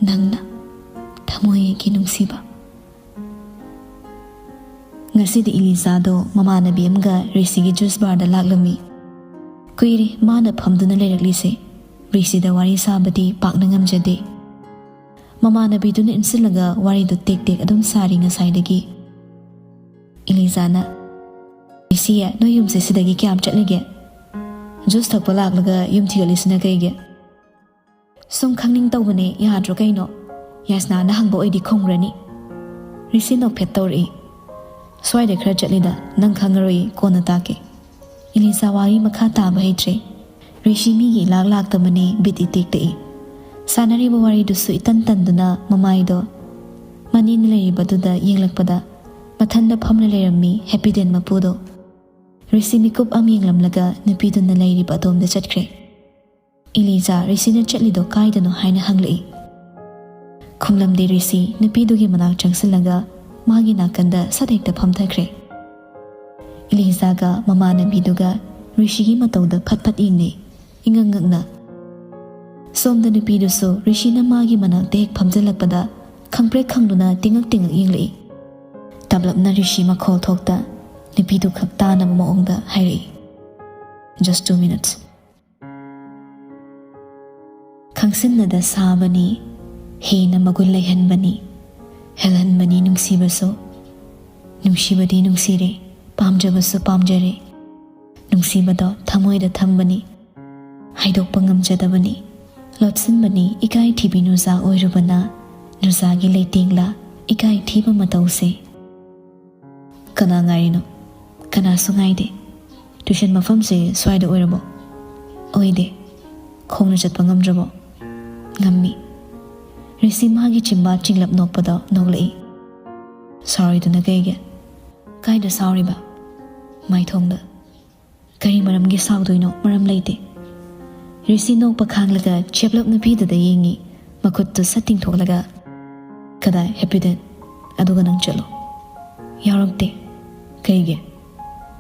ꯅꯪꯅ ꯊꯃꯣꯏꯒꯤ ꯅꯨꯡꯁꯤꯕ? ꯉꯁꯤꯗꯤ ꯏꯂꯤꯖꯥꯗꯣ ꯃꯃꯥꯟꯅꯕꯤ ꯑꯃꯒ ꯔꯤꯁꯤꯒꯤ ꯖꯨꯁ ꯕꯥꯔꯗ ꯂꯥꯛꯂꯝꯃꯤ꯫ ꯀꯨꯏꯔꯦ ꯃꯥꯅ ꯐꯝꯗꯨꯅ ꯂꯩꯔꯛꯂꯤꯁꯦ꯫ ꯔꯤꯁꯤꯗ ꯋꯥꯔꯤ ꯁꯥꯕꯗꯤ ꯄꯥꯛꯅ ꯉꯝꯖꯗꯦ꯫ ꯃꯃꯥꯟꯅꯕꯤꯗꯨꯅ ꯏꯟꯁꯤꯜꯂꯒ ꯋꯥꯔꯤꯗꯨ ꯇꯦꯛ ꯇꯦꯛ ꯑꯗꯨꯝ ꯁꯥꯔꯤ ꯉꯁꯥꯏꯗꯒꯤ꯫ ꯏꯂꯤꯖꯥꯅ, "ꯔꯤꯁꯤꯌꯦ, ꯅꯣꯏ ꯌꯨꯝꯁꯦ ꯁꯤꯗꯒꯤ ꯀꯌꯥꯝ ꯆꯠꯂꯤꯒꯦ? ꯖꯨꯁ ꯊꯛꯄ ꯂꯥꯛꯂꯒ ꯌꯨꯝ ꯊꯤꯒꯠꯂꯤꯁꯤꯅ ꯀꯩꯒꯤ?" "ꯁꯨꯝ ꯈꯪꯅꯤꯡ ꯇꯧꯕꯅꯦ, ꯌꯥꯗ꯭ꯔꯣ ꯀꯩꯅꯣ? ꯌꯥꯏꯁꯅꯥꯅ ꯍꯪꯕ ꯑꯣꯏꯗꯤ ꯈꯨꯝꯈ꯭ꯔꯅꯤ꯫" ꯔꯤꯁꯤ ꯅꯣꯛꯐꯦꯠ ꯇꯧꯔꯛꯏ꯫ "ꯁ꯭ꯋꯥꯏꯗ ꯈꯔ ꯆꯠꯂꯤꯗ, ꯅꯪ ꯈꯪꯉꯔꯣꯏ, ꯀꯣꯟꯅ ꯇꯥꯛꯀꯦ꯫" ꯏꯂꯤꯖꯥ ꯋꯥꯔꯤ ꯃꯈꯥ ꯇꯥꯕ ꯍꯩꯇ꯭ꯔꯦ꯫ ꯔꯤꯁꯤ ꯃꯤꯒꯤ ꯏꯂꯥꯛ ꯂꯥꯛꯇꯕꯅꯦ, ꯕꯤꯠ ꯏꯇꯦꯛ ꯇꯦꯛꯏ꯫ ꯁꯥꯟꯅꯔꯤꯕ ꯋꯥꯔꯤꯗꯨꯁꯨ ꯏꯇꯟ ꯇꯟꯗꯨꯅ ꯃꯃꯥꯏꯗꯣ ꯃꯅꯤꯡ ꯂꯩꯔꯤꯕꯗꯨꯗ ꯌꯦꯡꯂꯛꯄꯗ ꯃꯊꯟꯗ ꯐꯝꯂ ꯂꯩꯔꯝꯃꯤ ꯍꯦꯄꯤꯗꯦꯟ ꯃꯄꯨꯗꯣ꯫ ꯔꯤꯁꯤ ꯃꯤꯀꯨꯞ ꯑꯃ ꯌꯦꯡꯂꯝꯂꯒ ꯅꯨꯄꯤꯗꯨꯅ ꯂꯩꯔꯤꯕ ꯑꯗꯣꯝꯗ ꯆꯠꯈ꯭ꯔꯦ꯫ "ꯏꯂꯤꯖꯥ, ꯔꯤꯁꯤꯅ ꯆꯠꯂꯤꯗꯣ ꯀꯥꯏꯗꯅꯣ?" ꯍꯥꯏꯅ ꯍꯪꯂꯛꯏ꯫ ꯈꯨꯝꯂꯝꯗꯦ ꯔꯤꯁꯤ, ꯅꯨꯄꯤꯗꯨꯒꯤ ꯃꯅꯥꯛ ꯆꯪꯁꯤꯜꯂꯒ ꯃꯥꯒꯤ ꯅꯥꯀꯟꯗ ꯁꯠ ꯍꯦꯛꯇ ꯐꯝꯊꯈ꯭ꯔꯦ꯫ ꯏꯂꯤꯖꯥꯒ ꯃꯃꯥꯟꯅꯕꯤꯗꯨꯒ ꯔꯤꯁꯤꯒꯤ ꯃꯇꯧꯗ ꯐꯠ ꯐꯠ ꯌꯦꯡꯅꯩ, ꯏꯉꯛ ꯉꯛꯅ꯫ ꯁꯣꯝꯗ ꯅꯨꯄꯤꯗꯨꯁꯨ ꯔꯤꯁꯤꯅ ꯃꯥꯒꯤ ꯃꯅꯥꯛꯇ ꯍꯦꯛ ꯐꯝꯖꯤꯜꯂꯛꯄꯗ ꯈꯪꯄ꯭ꯔꯦꯛ ꯈꯪꯗꯨꯅ ꯇꯤꯉꯛ ꯇꯤꯉꯛ ꯌꯦꯡꯂꯛꯏ꯫ ꯇꯞꯂꯞꯅ ꯔꯤꯁꯤ ꯃꯈꯣꯜ ꯊꯣꯛꯇ ꯅꯨꯄꯤꯗꯨ ꯈꯛ ꯇꯥꯅꯕ ꯃꯑꯣꯡꯗ ꯍꯥꯏꯔꯛꯏ, "Just two minutes." ꯈꯪꯁꯤꯟꯅꯗ ꯁꯥꯕꯅꯤ, ꯍꯦꯟꯅ ꯃꯒꯨꯟ ꯂꯩꯍꯟꯕꯅꯤ, ꯍꯦꯜꯍꯟꯕꯅꯤ ꯅꯨꯡꯁꯤꯕꯁꯨ꯫ ꯅꯨꯡꯁꯤꯕꯗꯤ ꯅꯨꯡꯁꯤꯔꯦ, ꯄꯥꯝꯖꯕꯁꯨ ꯄꯥꯝꯖꯔꯦ꯫ ꯅꯨꯡꯁꯤꯕꯗꯣ ꯊꯃꯣꯏꯗ ꯊꯝꯕꯅꯤ, ꯍꯥꯏꯗꯣꯛꯄ ꯉꯝꯖꯗꯕꯅꯤ꯫ ꯂꯣꯠꯁꯤꯟꯕꯅꯤ ꯏꯀꯥꯏ ꯊꯤꯕꯤ ꯅꯨꯖꯥ ꯑꯣꯏꯔꯨꯕꯅ, ꯅꯨꯖꯥꯒꯤ ꯂꯩꯇꯦꯡꯂ ꯏꯀꯥꯏ ꯊꯤꯕ ꯃꯇꯧꯁꯦ꯫ "ꯀꯅꯥ ꯉꯥꯏꯔꯤꯅꯣ?" "ꯀꯅꯥꯁꯨ ꯉꯥꯏꯗꯦ꯫" "ꯇ꯭ꯌꯨꯁꯟ ꯃꯐꯝꯁꯦ ꯁ꯭ꯋꯥꯏꯗ ꯑꯣꯏꯔꯕꯣ?" "ꯑꯣꯏꯗꯦ꯫" "ꯈꯣꯡꯅ ꯆꯠꯄ ꯉꯝꯗ꯭ꯔꯕꯣ?" "ꯉꯝꯃꯤ꯫" ꯔꯤꯁꯤ ꯃꯥꯒꯤ ꯆꯤꯝꯕꯥ ꯆꯤꯡꯂꯞ ꯅꯣꯛꯄꯗ ꯅꯣꯛꯂꯛꯏ꯫ "ꯁꯥꯎꯔꯤꯗꯨꯅ ꯀꯩꯒꯤ?" "ꯀꯥꯏꯗ ꯁꯥꯎꯔꯤꯕ?" "ꯃꯥꯏꯊꯣꯡꯗ꯫" "ꯀꯔꯤ ꯃꯔꯝꯒꯤ ꯁꯥꯎꯗꯣꯏꯅꯣ? ꯃꯔꯝ ꯂꯩꯇꯦ꯫" ꯔꯤꯁꯤ ꯅꯣꯛꯄ ꯈꯥꯡꯂꯒ ꯆꯦꯞꯂꯞ ꯅꯨꯄꯤꯗꯨꯗ ꯌꯦꯡꯉꯤ, ꯃꯈꯨꯠꯇꯨ ꯁꯠ ꯇꯤꯡꯊꯣꯛꯂꯒ꯫ "ꯀꯗꯥꯏ ꯍꯦꯄꯤꯗꯦꯟ? ꯑꯗꯨꯒ ꯅꯪ ꯆꯠꯂꯣ꯫" "ꯌꯥꯎꯔꯛꯇꯦ꯫" "ꯀꯩꯒꯤ?"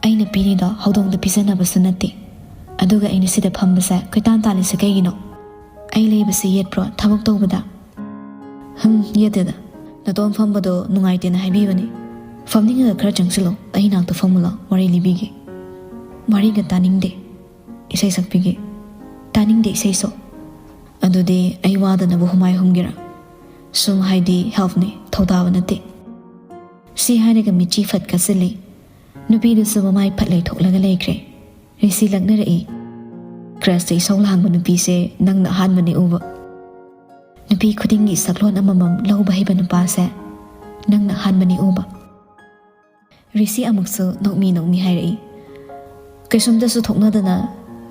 "ꯑꯩꯅ ꯄꯤꯔꯤꯗꯣ ꯍꯧꯗꯣꯡꯗ ꯄꯤꯖꯅꯕꯁꯨ ꯅꯠꯇꯦ꯫ ꯑꯗꯨꯒ ꯑꯩꯅ ꯁꯤꯗ ꯐꯝꯕꯁꯦ ꯀꯣꯏꯇꯥꯟ ꯇꯥꯜꯂꯤꯁꯦ ꯀꯩꯒꯤꯅꯣ? ꯑꯩ ꯂꯩꯕꯁꯦ ꯌꯦꯠꯄ꯭ꯔꯣ ꯊꯕꯛ ꯇꯧꯕꯗ?" "ꯍꯝ, ꯌꯦꯠꯇꯦꯗ꯫ ꯅꯇꯣꯝ ꯐꯝꯕꯗꯣ ꯅꯨꯡꯉꯥꯏꯇꯦꯅ ꯍꯥꯏꯕꯤꯕꯅꯦ꯫ ꯐꯝꯅꯤꯡꯉꯒ ꯈꯔ ꯆꯪꯁꯤꯜꯂꯣ, ꯑꯩ ꯅꯥꯛꯇ ꯐꯝꯃꯨ ꯂꯥꯎ, ꯋꯥꯔꯤ ꯂꯤꯕꯤꯒꯦ꯫" "ꯋꯥꯔꯤꯒ ꯇꯥꯅꯤꯡꯗꯦ꯫" "ꯏꯁꯩ ꯁꯛꯄꯤꯒꯦ꯫" "ꯇꯥꯅꯤꯡꯗꯦ ꯏꯁꯩꯁꯨ꯫" "ꯑꯗꯨꯗꯤ ꯑꯩ ꯋꯥꯗꯅꯕ ꯍꯨꯃꯥꯏ ꯍꯨꯝꯒꯦꯔꯥ? ꯁꯨꯝ ꯍꯥꯏꯗꯤ ꯍꯦꯜꯞꯅꯦ, ꯊꯧꯗꯥꯕ ꯅꯠꯇꯦ꯫" ꯁꯤ ꯍꯥꯏꯔꯒ ꯃꯤꯠꯆꯤ ꯐꯠ ꯀꯥꯁꯤꯜꯂꯤ꯫ ꯅꯨꯄꯤꯗꯨꯁꯨ ꯃꯃꯥꯏ ꯐꯠ ꯂꯩꯊꯣꯛꯂꯒ ꯂꯩꯈ꯭ꯔꯦ꯫ ꯔꯤꯁꯤ ꯂꯛꯅꯔꯛꯏ꯫ "ꯀ꯭ꯔꯁꯇ ꯏꯁꯧ ꯂꯥꯡꯕ ꯅꯨꯄꯤꯁꯦ ꯅꯪꯅ ꯑꯍꯥꯟꯕꯅꯤ ꯎꯕ꯫ ꯅꯨꯄꯤ ꯈꯨꯗꯤꯡꯒꯤ ꯁꯛꯂꯣꯟ ꯑꯃꯃꯝ ꯂꯧꯕ ꯍꯩꯕ ꯅꯨꯄꯥꯁꯦ ꯅꯪꯅ ꯑꯍꯥꯟꯕꯅꯤ ꯎꯕ"꯫ ꯔꯤꯁꯤ ꯑꯃꯨꯛꯁꯨ ꯅꯣꯛꯃꯤ ꯅꯣꯛꯃꯤ ꯍꯥꯏꯔꯛꯏ꯫ "ꯀꯩꯁꯨꯝꯇꯁꯨ ꯊꯣꯛꯅꯗꯅ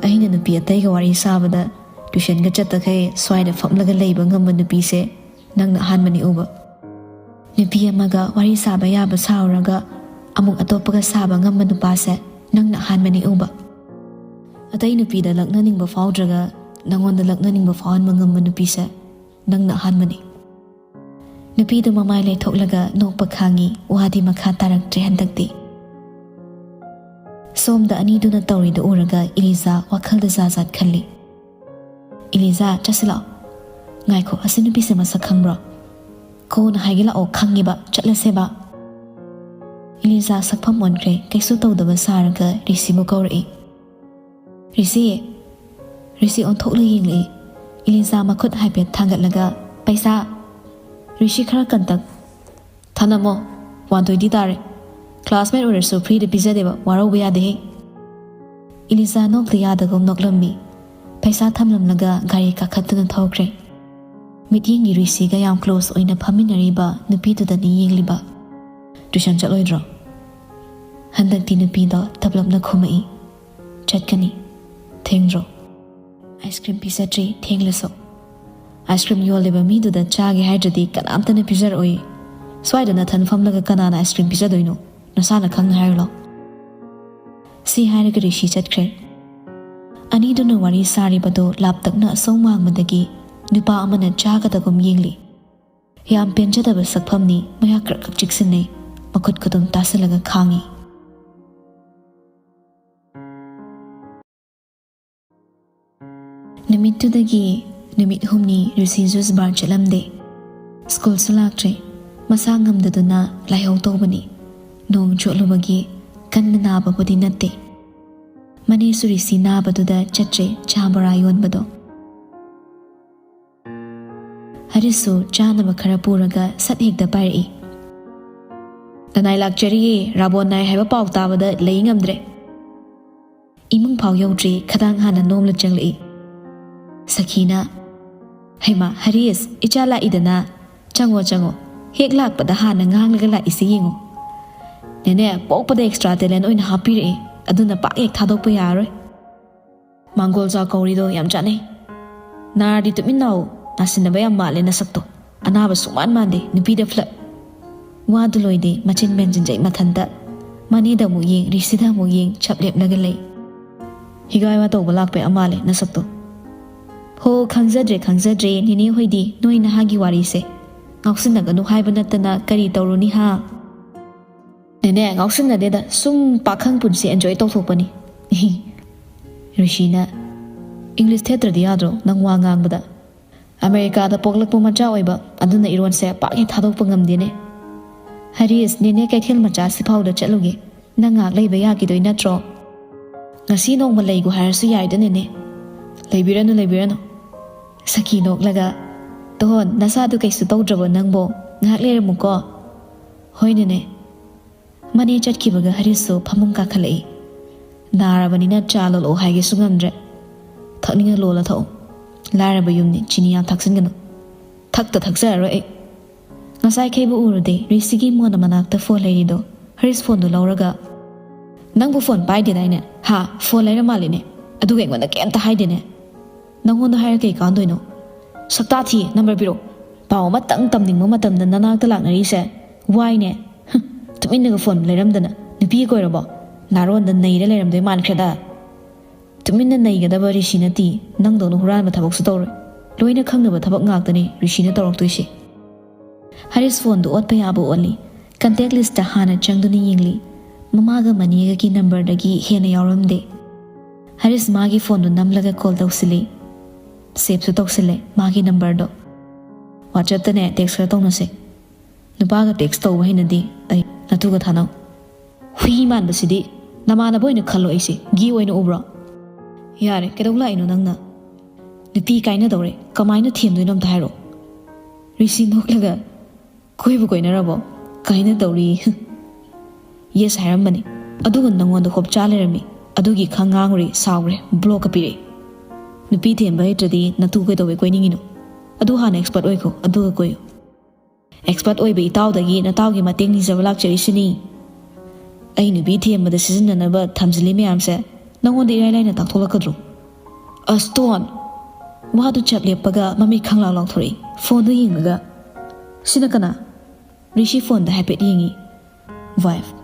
ꯑꯩꯅ ꯅꯨꯄꯤ ꯑꯇꯩꯒ ꯋꯥꯔꯤ ꯁꯥꯕꯗ ꯇ꯭ꯌꯨꯁꯟꯒ ꯆꯠꯇꯈꯩ ꯁ꯭ꯋꯥꯏꯗ ꯐꯝꯂꯒ ꯂꯩꯕ ꯉꯝꯕ ꯅꯨꯄꯤꯁꯦ ꯅꯪꯅ ꯑꯍꯥꯟꯕꯅꯤ ꯎꯕ꯫ ꯅꯨꯄꯤ ꯑꯃꯒ ꯋꯥꯔꯤ ꯁꯥꯕ ꯌꯥꯕ ꯁꯥꯔꯨꯔꯒ ꯑꯃꯨꯛ ꯑꯇꯣꯞꯄꯒ ꯁꯥꯕ ꯉꯝꯕ ꯅꯨꯄꯥꯁꯦ ꯅꯪꯅ ꯑꯍꯥꯟꯕꯅꯤ ꯎꯕ꯫ ꯑꯇꯩ ꯅꯨꯄꯤꯗ ꯂꯛꯅꯅꯤꯡꯕ ꯐꯥꯎꯗ꯭ꯔꯒ ꯅꯪꯉꯣꯟꯗ ꯂꯛꯅꯅꯤꯡꯕ ꯐꯥꯎꯍꯟꯕ ꯉꯝꯕ ꯅꯨꯄꯤꯁꯦ ꯅꯪꯅ ꯑꯍꯥꯟꯕꯅꯤ"꯫ ꯅꯨꯄꯤꯗꯨ ꯃꯃꯥꯏ ꯂꯩꯊꯣꯛꯂꯒ ꯅꯣꯛꯄ ꯈꯥꯡꯉꯤ꯫ ꯋꯥꯗꯤ ꯃꯈꯥ ꯇꯥꯔꯛꯇ꯭ꯔꯦ ꯍꯟꯗꯛꯇꯤ꯫ ꯁꯣꯝꯗ ꯑꯅꯤꯗꯨꯅ ꯇꯧꯔꯤꯗꯨ ꯎꯔꯒ ꯏꯂꯤꯖꯥ ꯋꯥꯈꯜꯗ ꯖꯥꯠ ꯖꯥꯠ ꯈꯜꯂꯤ꯫ "ꯏꯂꯤꯖꯥ, ꯆꯠꯁꯤ ꯂꯥꯛꯑꯣ"꯫ "ꯉꯥꯏꯈꯣ, ꯑꯁꯤ ꯅꯨꯄꯤꯁꯦ ꯃꯁꯛ ꯈꯪꯕ꯭ꯔꯣ?" "ꯀꯣꯟꯅ ꯍꯥꯏꯒꯦ ꯂꯥꯛꯑꯣ, ꯈꯪꯉꯦꯕ, ꯆꯠꯂꯁꯦꯕ"꯫ ꯏꯂꯤꯖꯥ ꯁꯛꯐꯝ ꯑꯣꯟꯈ꯭ꯔꯦ꯫ ꯀꯩꯁꯨ ꯇꯧꯗꯕ ꯁꯥꯔꯒ ꯔꯤꯁꯤꯕꯨ ꯀꯧꯔꯛꯏ꯫ "ꯔꯤꯁꯤ"꯫ ꯔꯤꯁꯤ ꯑꯣꯟꯊꯣꯛꯂ ꯌꯦꯡꯂꯛꯏ꯫ ꯏꯂꯤꯖꯥ ꯃꯈꯨꯠ ꯍꯥꯏꯐꯦꯠ ꯊꯥꯡꯒꯠꯂꯒ, "ꯄꯩꯁꯥ"꯫ ꯔꯤꯁꯤ ꯈꯔ ꯀꯟꯇꯛ꯫ "ꯊꯅꯝꯃꯣ, ꯋꯥꯟ ꯇ꯭ꯋꯦꯟꯇꯤ ꯇꯥꯔꯦ꯫ ꯀ꯭ꯂꯥꯁꯃꯦꯠ ꯑꯣꯏꯔꯁꯨ ꯐ꯭ꯔꯤꯗ ꯄꯤꯖꯗꯦꯕ, ꯋꯥꯔꯧꯕ ꯌꯥꯗꯦꯍꯦ"꯫ ꯏꯂꯤꯖꯥ ꯅꯣꯛꯇ ꯌꯥꯗꯒꯨꯝ ꯅꯣꯛꯂꯝꯃꯤ꯫ ꯄꯩꯁꯥ ꯊꯝꯂꯝꯂꯒ ꯒꯥꯔꯤ ꯀꯥꯈꯠꯇꯨꯅ ꯊꯧꯈ꯭ꯔꯦ꯫ ꯃꯤꯠꯌꯦꯡꯒꯤ ꯔꯤꯁꯤꯒ ꯌꯥꯝ ꯀ꯭ꯂꯣꯁ ꯑꯣꯏꯅ ꯐꯝꯃꯤꯟꯅꯔꯤꯕ ꯅꯨꯄꯤꯗꯨꯗꯅꯤ ꯌꯦꯡꯂꯤꯕ꯫ "ꯇ꯭ꯌꯨꯁꯟ ꯆꯠꯂꯣꯏꯗ꯭ꯔꯣ?" ꯍꯟꯗꯛꯇꯤ ꯅꯨꯄꯤꯗꯣ ꯇꯞꯂꯞꯅ ꯈꯨꯝꯃꯛꯏ꯫ "ꯆꯠꯀꯅꯤ꯫ ꯊꯦꯡꯗ꯭ꯔꯣ?" "ꯑꯥꯏꯁ ꯀ꯭ꯔꯤꯝ ꯄꯤꯖꯗ꯭ꯔꯤ, ꯊꯦꯡꯂꯁꯨ"꯫ "ꯑꯥꯏꯁ ꯀ꯭ꯔꯤꯝ ꯌꯣꯜꯂꯤꯕ ꯃꯤꯗꯨꯗ ꯆꯥꯒꯦ ꯍꯥꯏꯗ꯭ꯔꯗꯤ ꯀꯅꯥꯝꯇꯅ ꯄꯤꯖꯔꯛꯑꯣꯏ꯫ ꯁ꯭ꯋꯥꯏꯗ ꯅꯊꯟ ꯐꯝꯂꯒ ꯀꯅꯥꯅ ꯑꯥꯏꯁ ꯀ꯭ꯔꯤꯝ ꯄꯤꯖꯗꯣꯏꯅꯣ? ꯅꯁꯥꯅ ꯈꯪꯅ ꯍꯥꯏꯔꯨ ꯂꯥꯎ"꯫ ꯁꯤ ꯍꯥꯏꯔꯒ ꯔꯤꯁꯤ ꯆꯠꯈ꯭ꯔꯦ꯫ ꯑꯅꯤꯗꯨꯅ ꯋꯥꯔꯤ ꯁꯥꯔꯤꯕꯗꯨ ꯂꯥꯞꯇꯛꯅ ꯑꯁꯣꯝ ꯋꯥꯡꯃꯗꯒꯤ ꯅꯨꯄꯥ ꯑꯃꯅ ꯆꯥꯒꯗꯒꯨꯝ ꯌꯦꯡꯂꯤ꯫ ꯌꯥꯝ ꯄꯦꯟꯖꯗꯕ ꯁꯛꯐꯝꯅꯤ, ꯃꯌꯥ ꯀ꯭ꯔꯛ ꯀ꯭ꯔꯛ ꯆꯤꯛꯁꯤꯟꯅꯩ, ꯃꯈꯨꯠ ꯈꯨꯗꯨꯝ ꯇꯥꯁꯤꯜꯂꯒ ꯈꯥꯡꯉꯤ꯫ ꯅꯨꯃꯤꯠꯇꯨꯗꯒꯤ ꯅꯨꯃꯤꯠ ꯍꯨꯝꯅꯤ ꯔꯤꯁꯤ ꯖꯨꯁ ꯕꯥꯔ ꯆꯠꯂꯝꯗꯦ꯫ ꯁ꯭ꯀꯨꯜꯁꯨ ꯂꯥꯛꯇ꯭ꯔꯦ꯫ ꯃꯁꯥ ꯉꯝꯗꯗꯨꯅ ꯂꯥꯏꯍꯧ ꯇꯧꯕꯅꯤ꯫ ꯅꯣꯡ ꯆꯣꯠꯂꯨꯕꯒꯤ ꯀꯟꯅ ꯅꯥꯕꯕꯨꯗꯤ ꯅꯠꯇꯦ꯫ ꯃꯅꯦꯁꯨ ꯔꯤꯁꯤ ꯅꯥꯕꯗꯨꯗ ꯆꯠꯇ꯭ꯔꯦ ꯆꯥ ꯕꯣꯔꯥ ꯌꯣꯟꯕꯗꯣ꯫ ꯍꯔꯤꯁꯁꯨ ꯆꯥꯅꯕ ꯈꯔ ꯄꯨꯔꯒ ꯁꯠ ꯍꯦꯛꯇ ꯄꯥꯏꯔꯛꯏ꯫ "ꯂꯅꯥꯏ ꯂꯥꯛꯆꯔꯤꯌꯦ, ꯔꯥꯕꯣꯟ ꯅꯥꯏ ꯍꯥꯏꯕ ꯄꯥꯎ ꯇꯥꯕꯗ ꯂꯩ ꯉꯝꯗ꯭ꯔꯦ"꯫ ꯏꯃꯨꯡ ꯐꯥꯎ ꯌꯧꯗ꯭ꯔꯤ, ꯈꯗꯥꯡ ꯍꯥꯟꯅ ꯅꯣꯝꯂ ꯆꯪꯂꯛꯏ꯫ ꯁꯈꯤꯅ, "ꯍꯩꯃꯥ ꯍꯔꯤꯁ, ꯏꯆꯥ ꯂꯥꯛꯏꯗꯅ, ꯆꯪꯉꯣ ꯆꯪꯉꯣ, ꯍꯦꯛ ꯂꯥꯛꯄꯗ ꯍꯥꯟꯅ ꯉꯥꯡꯂꯒ ꯂꯥꯛꯏꯁꯤ ꯌꯦꯡꯉꯣ꯫ ꯅꯦꯅꯦ ꯄꯣꯛꯄꯗ ꯑꯦꯛꯁꯇ꯭ꯔꯥ ꯇꯦꯂꯦꯟ ꯑꯣꯏꯅ ꯍꯥꯞꯄꯤꯔꯛꯑꯦ, ꯑꯗꯨꯅ ꯄꯥꯛ ꯍꯦꯛ ꯊꯥꯗꯣꯛꯄ ꯌꯥꯔꯔꯣꯏ꯫ ꯃꯥꯡꯒꯣꯜ ꯆꯥ ꯀꯧꯔꯤꯗꯣ ꯌꯥꯝ ꯆꯥꯅꯩ꯫ ꯅꯥꯔꯗꯤ ꯇꯨꯃꯤꯟ ꯂꯥꯛꯎ, ꯅꯥꯁꯤꯟꯅꯕ ꯌꯥꯝ ꯃꯥꯜꯂꯦ ꯅꯁꯛꯇꯣ꯫ ꯑꯅꯥꯕ ꯁꯨꯡꯃꯥꯟ ꯃꯥꯟꯗꯦ, ꯅꯨꯄꯤꯗ ꯐ꯭ꯂꯠ"꯫ ꯋꯥꯗꯨ ꯂꯣꯏꯗꯦ, ꯃꯆꯤꯟ ꯃꯦꯟꯁꯤꯟꯖꯩ ꯃꯊꯟꯇ꯫ ꯃꯅꯦꯗ ꯑꯃꯨꯛ ꯌꯦꯡ, ꯔꯤꯁꯤꯗ ꯑꯃꯨꯛ ꯌꯦꯡ, ꯆꯞ ꯂꯦꯞꯂꯒ ꯂꯩ꯫ "ꯍꯤꯒꯥꯏ ꯋꯥ ꯇꯧꯕ ꯂꯥꯛꯄ ꯌꯥꯝ ꯃꯥꯜꯂꯦ ꯅꯁꯛꯇꯣ"꯫ "ꯍꯣ, ꯈꯪꯖꯗ꯭ꯔꯦ ꯈꯪꯖꯗ꯭ꯔꯦ ꯅꯦꯅꯦ ꯍꯣꯏꯗꯤ, ꯅꯣꯏ ꯅꯍꯥꯒꯤ ꯋꯥꯔꯤꯁꯦ꯫ ꯉꯥꯎꯁꯤꯟꯅꯒꯅꯨ ꯍꯥꯏꯕ ꯅꯠꯇꯅ ꯀꯔꯤ ꯇꯧꯔꯨꯅꯤ ꯍꯥ?" "ꯅꯦꯅꯦ, ꯉꯥꯎꯁꯤꯟꯅꯗꯦꯗ, ꯁꯨꯝ ꯄꯥꯈꯪ ꯄꯨꯟꯁꯤ ꯑꯦꯟꯖꯣꯏ ꯇꯧꯊꯣꯛꯄꯅꯤ"꯫ ꯔꯤꯁꯤꯅ, "ꯏꯪꯂꯤꯁ ꯊꯦꯠꯇ꯭ꯔꯗꯤ ꯌꯥꯗ꯭ꯔꯣ ꯅꯪ ꯋꯥ ꯉꯥꯡꯕꯗ? ꯑꯃꯦꯔꯤꯀꯥꯗ ꯄꯣꯛꯂꯛꯄ ꯃꯆꯥ ꯑꯣꯏꯕ, ꯑꯗꯨꯅ ꯏꯔꯣꯟꯁꯦ ꯄꯥꯛ ꯍꯦꯛ ꯊꯥꯗꯣꯛꯄ ꯉꯝꯗꯦꯅꯦ꯫ ꯍꯔꯤꯁ, ꯅꯦꯅꯦ ꯀꯩꯊꯦꯜ ꯃꯆꯥ ꯁꯤꯐꯥꯎꯗ ꯆꯠꯂꯨꯒꯦ, ꯅꯪ ꯉꯥꯏꯍꯥꯛ ꯂꯩꯕ ꯌꯥꯈꯤꯗꯣꯏ ꯅꯠꯇ꯭ꯔꯣ? ꯉꯁꯤ ꯅꯣꯡꯃ ꯂꯩꯒꯣ ꯍꯥꯏꯔꯁꯨ ꯌꯥꯏꯗ ꯅꯦꯅꯦ"꯫ "ꯂꯩꯕꯤꯔꯅꯨ, ꯂꯩꯕꯤꯔꯅꯨ"꯫ ꯁꯈꯤ ꯅꯣꯛꯂꯒ, "ꯇꯣꯍꯣꯟ, ꯅꯁꯥꯗꯨ ꯀꯩꯁꯨ ꯇꯧꯗ꯭ꯔꯕꯣ ꯅꯪꯕꯣ? ꯉꯥꯏꯍꯥꯛ ꯂꯩꯔꯝꯃꯨꯀꯣ"꯫ "ꯍꯣꯏ ꯅꯦꯅꯦ"꯫ ꯃꯅꯦ ꯆꯠꯈꯤꯕꯒ ꯍꯔꯤꯁꯁꯨ ꯐꯃꯨꯡ ꯀꯥꯈꯠꯂꯛꯏ꯫ ꯅꯥꯔꯕꯅꯤꯅ ꯆꯥ ꯂꯣꯜꯂꯛꯑꯣ ꯍꯥꯏꯒꯦꯁꯨ ꯉꯝꯗ꯭ꯔꯦ꯫ "ꯊꯛꯅꯤꯡꯉ ꯂꯣꯜꯂ ꯊꯛꯑꯣ꯫ ꯂꯥꯏꯔꯕ ꯌꯨꯝꯅꯤ, ꯆꯤꯅꯤ ꯌꯥꯝ ꯊꯥꯛꯆꯤꯟꯒꯅꯨ"꯫ "ꯊꯛꯇ ꯊꯛꯆꯔꯔꯣꯏ ꯑꯩ"꯫ ꯉꯁꯥꯏ ꯈꯩꯕꯨ ꯎꯔꯨꯗꯦ, ꯔꯤꯁꯤꯒꯤ ꯃꯣꯟ ꯃꯅꯥꯛꯇ ꯐꯣꯟ ꯂꯩꯔꯤꯗꯣ꯫ ꯍꯔꯤꯁ ꯐꯣꯟꯗꯣ ꯂꯧꯔꯒ, "ꯅꯪꯕꯨ ꯐꯣꯟ ꯄꯥꯏꯗꯦꯗꯥꯏꯅꯦ? ꯍꯥ? ꯐꯣꯟ ꯂꯩꯔ ꯃꯥꯜꯂꯤꯅꯦ꯫ ꯑꯗꯨꯒ ꯑꯩꯉꯣꯟꯗ ꯀꯩꯝꯇ ꯍꯥꯏꯗꯦꯅꯦ꯫ ꯅꯪꯉꯣꯟꯗ ꯍꯥꯏꯔ ꯀꯩ ꯀꯥꯟꯗꯣꯏꯅꯣ? ꯁꯛꯇꯥ ꯊꯤ, ꯅꯝꯕꯔ ꯄꯤꯔꯛꯑꯣ꯫ ꯄꯥꯎ ꯑꯃꯇꯪ ꯇꯝꯅꯤꯡꯕ ꯃꯇꯝꯗ ꯅꯅꯥꯛꯇ ꯂꯥꯛꯅꯔꯤꯁꯦ꯫ ꯋꯥꯏꯅꯦ꯫ ꯍꯨꯝ, ꯇꯨꯃꯤꯟꯅꯒ ꯐꯣꯟ ꯂꯩꯔꯝꯗꯅ ꯅꯨꯄꯤ ꯀꯣꯏꯔꯕꯣ? ꯅꯥꯔꯣꯟꯗ ꯅꯩꯔ ꯂꯩꯔꯝꯗꯣꯏ ꯃꯥꯟꯈ꯭ꯔꯦꯗ꯫ ꯇꯨꯃꯤꯟꯅ ꯅꯩꯒꯗꯕ ꯔꯤꯁꯤ ꯅꯠꯇꯦ, ꯅꯪꯗꯧꯅ ꯍꯨꯔꯥꯟꯕ ꯊꯕꯛꯁꯨ ꯇꯧꯔꯣꯏ꯫ ꯂꯣꯏꯅ ꯈꯪꯅꯕ ꯊꯕꯛ ꯉꯥꯛꯇꯅꯦ ꯔꯤꯁꯤꯅ ꯇꯧꯔꯛꯇꯣꯏꯁꯦ"꯫ ꯍꯔꯤꯁ ꯐꯣꯟꯗꯨ ꯑꯣꯠꯄ ꯌꯥꯕ ꯑꯣꯠꯂꯤ꯫ ꯀꯟꯇꯦꯛ ꯂꯤꯁꯇ ꯍꯥꯟꯅ ꯆꯪꯗꯨꯅ ꯌꯦꯡꯂꯤ꯫ ꯃꯃꯥꯒ ꯃꯅꯦꯒꯒꯤ ꯅꯝꯕꯔꯗꯒꯤ ꯍꯦꯟꯅ ꯌꯥꯎꯔꯝꯗꯦ꯫ ꯍꯔꯤꯁ ꯃꯥꯒꯤ ꯐꯣꯟꯗꯨ ꯅꯝꯂꯒ ꯀꯣꯜ ꯇꯧꯁꯤꯜꯂꯤ꯫ ꯁꯦꯞꯁꯨ ꯇꯧꯁꯤꯜꯂꯦ ꯃꯥꯒꯤ ꯅꯝꯕꯔꯗꯣ꯫ "ꯋꯥꯆꯞꯇꯅꯦ ꯇꯦꯛꯁ ꯈꯔ ꯇꯧꯅꯁꯦ꯫ ꯅꯨꯄꯥꯒ ꯇꯦꯛꯁ ꯇꯧꯕ ꯍꯩꯅꯗꯦ ꯑꯩ, ꯅꯇꯨꯒ ꯊꯥꯅꯧ"꯫ "ꯍꯨꯏ ꯃꯥꯟꯕꯁꯤꯗꯤ, ꯅꯃꯥꯟꯅꯕ ꯑꯣꯏꯅ ꯈꯜꯂꯣ ꯑꯩꯁꯦ, ꯒꯦ ꯑꯣꯏꯅ ꯎꯕ꯭ꯔꯣ?" "ꯌꯥꯔꯦ, ꯀꯩꯗꯧ ꯂꯥꯛꯏꯅꯣ ꯅꯪꯅ? ꯅꯨꯄꯤ ꯀꯥꯏꯅꯗꯧꯔꯦ, ꯀꯃꯥꯏꯅ ꯊꯦꯝꯗꯣꯏꯅꯣ ꯑꯝꯇ ꯍꯥꯏꯔꯛꯑꯣ"꯫ ꯔꯤꯁꯤ ꯅꯣꯛꯂꯒ, "ꯀꯣꯏꯕꯨ ꯀꯣꯏꯅꯔꯕꯣ?" ꯀꯥꯏꯅ ꯇꯧꯔꯤ꯫ ꯌꯦꯁ ꯍꯥꯏꯔꯝꯕꯅꯤ, ꯑꯗꯨꯒ ꯅꯪꯉꯣꯟꯗ ꯍꯣꯞ ꯆꯥ ꯂꯩꯔꯝꯃꯤ꯫ ꯑꯗꯨꯒꯤ ꯈꯪ ꯉꯥꯡꯉꯨꯔꯦ, ꯁꯥꯎꯔꯦ, ꯕ꯭ꯂꯣꯛꯀ ꯄꯤꯔꯛꯏ꯫ ꯅꯨꯄꯤ ꯊꯦꯝꯕ ꯍꯩꯇ꯭ꯔꯗꯤ ꯅꯇꯨ ꯀꯩꯗꯧꯕꯩ ꯀꯣꯏꯅꯤꯡꯉꯤꯅꯣ? ꯑꯗꯨ ꯍꯥꯟꯅ ꯑꯦꯛꯁꯄꯔꯠ ꯑꯣꯏꯈꯣ, ꯑꯗꯨꯒ ꯀꯣꯏꯌꯨ꯫ ꯑꯦꯛꯁꯄꯔꯠ ꯑꯣꯏꯕ ꯏꯇꯥꯎꯗꯒꯤ ꯅꯇꯥꯎꯒꯤ ꯃꯇꯦꯡ ꯅꯤꯖꯕ ꯂꯥꯛꯆꯔꯤꯁꯤꯅꯤ꯫ ꯑꯩ ꯅꯨꯄꯤ ꯊꯦꯝꯕꯗ ꯁꯤꯖꯤꯟꯅꯅꯕ ꯊꯝꯖꯤꯜꯂꯤ ꯃꯌꯥꯝꯁꯦ ꯅꯪꯉꯣꯟꯗ ꯏꯔꯥꯏ ꯂꯥꯏꯅ ꯇꯥꯛꯊꯣꯛꯂꯛꯀꯗ꯭ꯔꯣ? ꯑꯁꯇꯣꯟ! ꯋꯥꯗꯨ ꯆꯞ ꯂꯦꯞꯄꯒ ꯃꯃꯤꯠ ꯈꯪꯂꯥꯎ ꯂꯥꯎꯊꯣꯔꯛꯏ꯫ ꯐꯣꯟꯗꯨ ꯌꯦꯡꯂꯒ, "ꯁꯤꯅ ꯀꯅꯥ?" ꯔꯤꯁꯤ ꯐꯣꯟꯗ ꯍꯥꯏꯐꯦꯠ ꯌꯦꯡꯉꯤ꯫ "ꯋꯥꯏꯐ꯫"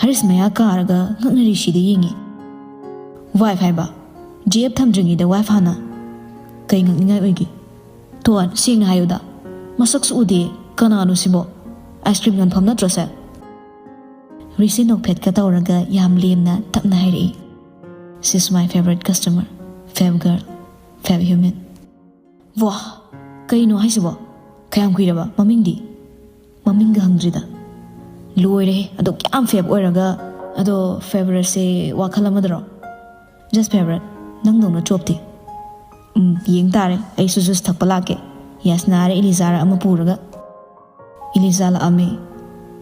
ꯍꯔꯤꯁ ꯃꯌꯥ ꯀꯥꯔꯒ ꯉꯛꯅ ꯔꯤꯁꯤꯗ ꯌꯦꯡꯉꯤ꯫ "ꯋꯥꯏꯐ ꯍꯥꯏꯕ? ꯖꯤ ꯑꯦꯐ ꯊꯝꯗ꯭ꯔꯤꯉꯩꯗ ꯋꯥꯏꯐ ꯍꯥꯟꯅ? ꯀꯩ ꯉꯛꯅꯤꯡꯉꯥꯏ ꯑꯣꯏꯒꯦ? ꯇꯣꯟ, ꯁꯦꯡꯅ ꯍꯥꯏꯌꯨꯗ, ꯃꯁꯛꯁꯨ ꯎꯗꯦ꯫ ꯀꯅꯥꯅꯣ ꯁꯤꯕꯣ? ꯑꯥꯏꯁ ꯀ꯭ꯔꯤꯝ ꯌꯣꯟꯐꯝ ꯅꯠꯇ꯭ꯔꯣ ꯁꯦ?" ꯔꯤꯁꯤ ꯅꯣꯛꯐꯦꯠꯀ ꯇꯧꯔꯒ ꯌꯥꯝ ꯂꯦꯝꯅ ꯇꯞꯅ ꯍꯥꯏꯔꯛꯏ, "She's my favorite customer, fave girl, fave human." ꯋꯥ! ꯀꯩꯅꯣ ꯍꯥꯏꯁꯤꯕꯣ? ꯀꯌꯥꯝ ꯀꯨꯏꯔꯕ? ꯃꯃꯤꯡꯗꯤ? ꯃꯃꯤꯡꯒ ꯍꯪꯗ꯭ꯔꯤꯗ꯫ ꯂꯣꯏꯔꯦꯍꯦ, ꯑꯗꯨꯛ ꯌꯥꯝ ꯐꯦꯕ ꯑꯣꯏꯔꯒ꯫ ꯑꯗꯣ ꯐꯦꯕꯔꯁꯦ ꯋꯥꯈꯜ ꯑꯃꯗꯔꯣ? Just favourite, ꯅꯪꯗꯧꯅ ꯆꯣꯞꯇꯤ꯫ ꯎꯝ, ꯌꯦꯡ ꯇꯥꯔꯦ, ꯑꯩꯁꯨ ꯖꯨꯁ ꯊꯛꯄ ꯂꯥꯛꯀꯦ꯫ ꯌꯥꯁꯅꯥꯔ ꯏꯂꯤꯖꯥꯔ ꯑꯃ ꯄꯨꯔꯒ꯫ ꯏꯂꯤꯖꯥ ꯂꯥꯛꯑꯝꯃꯦ꯫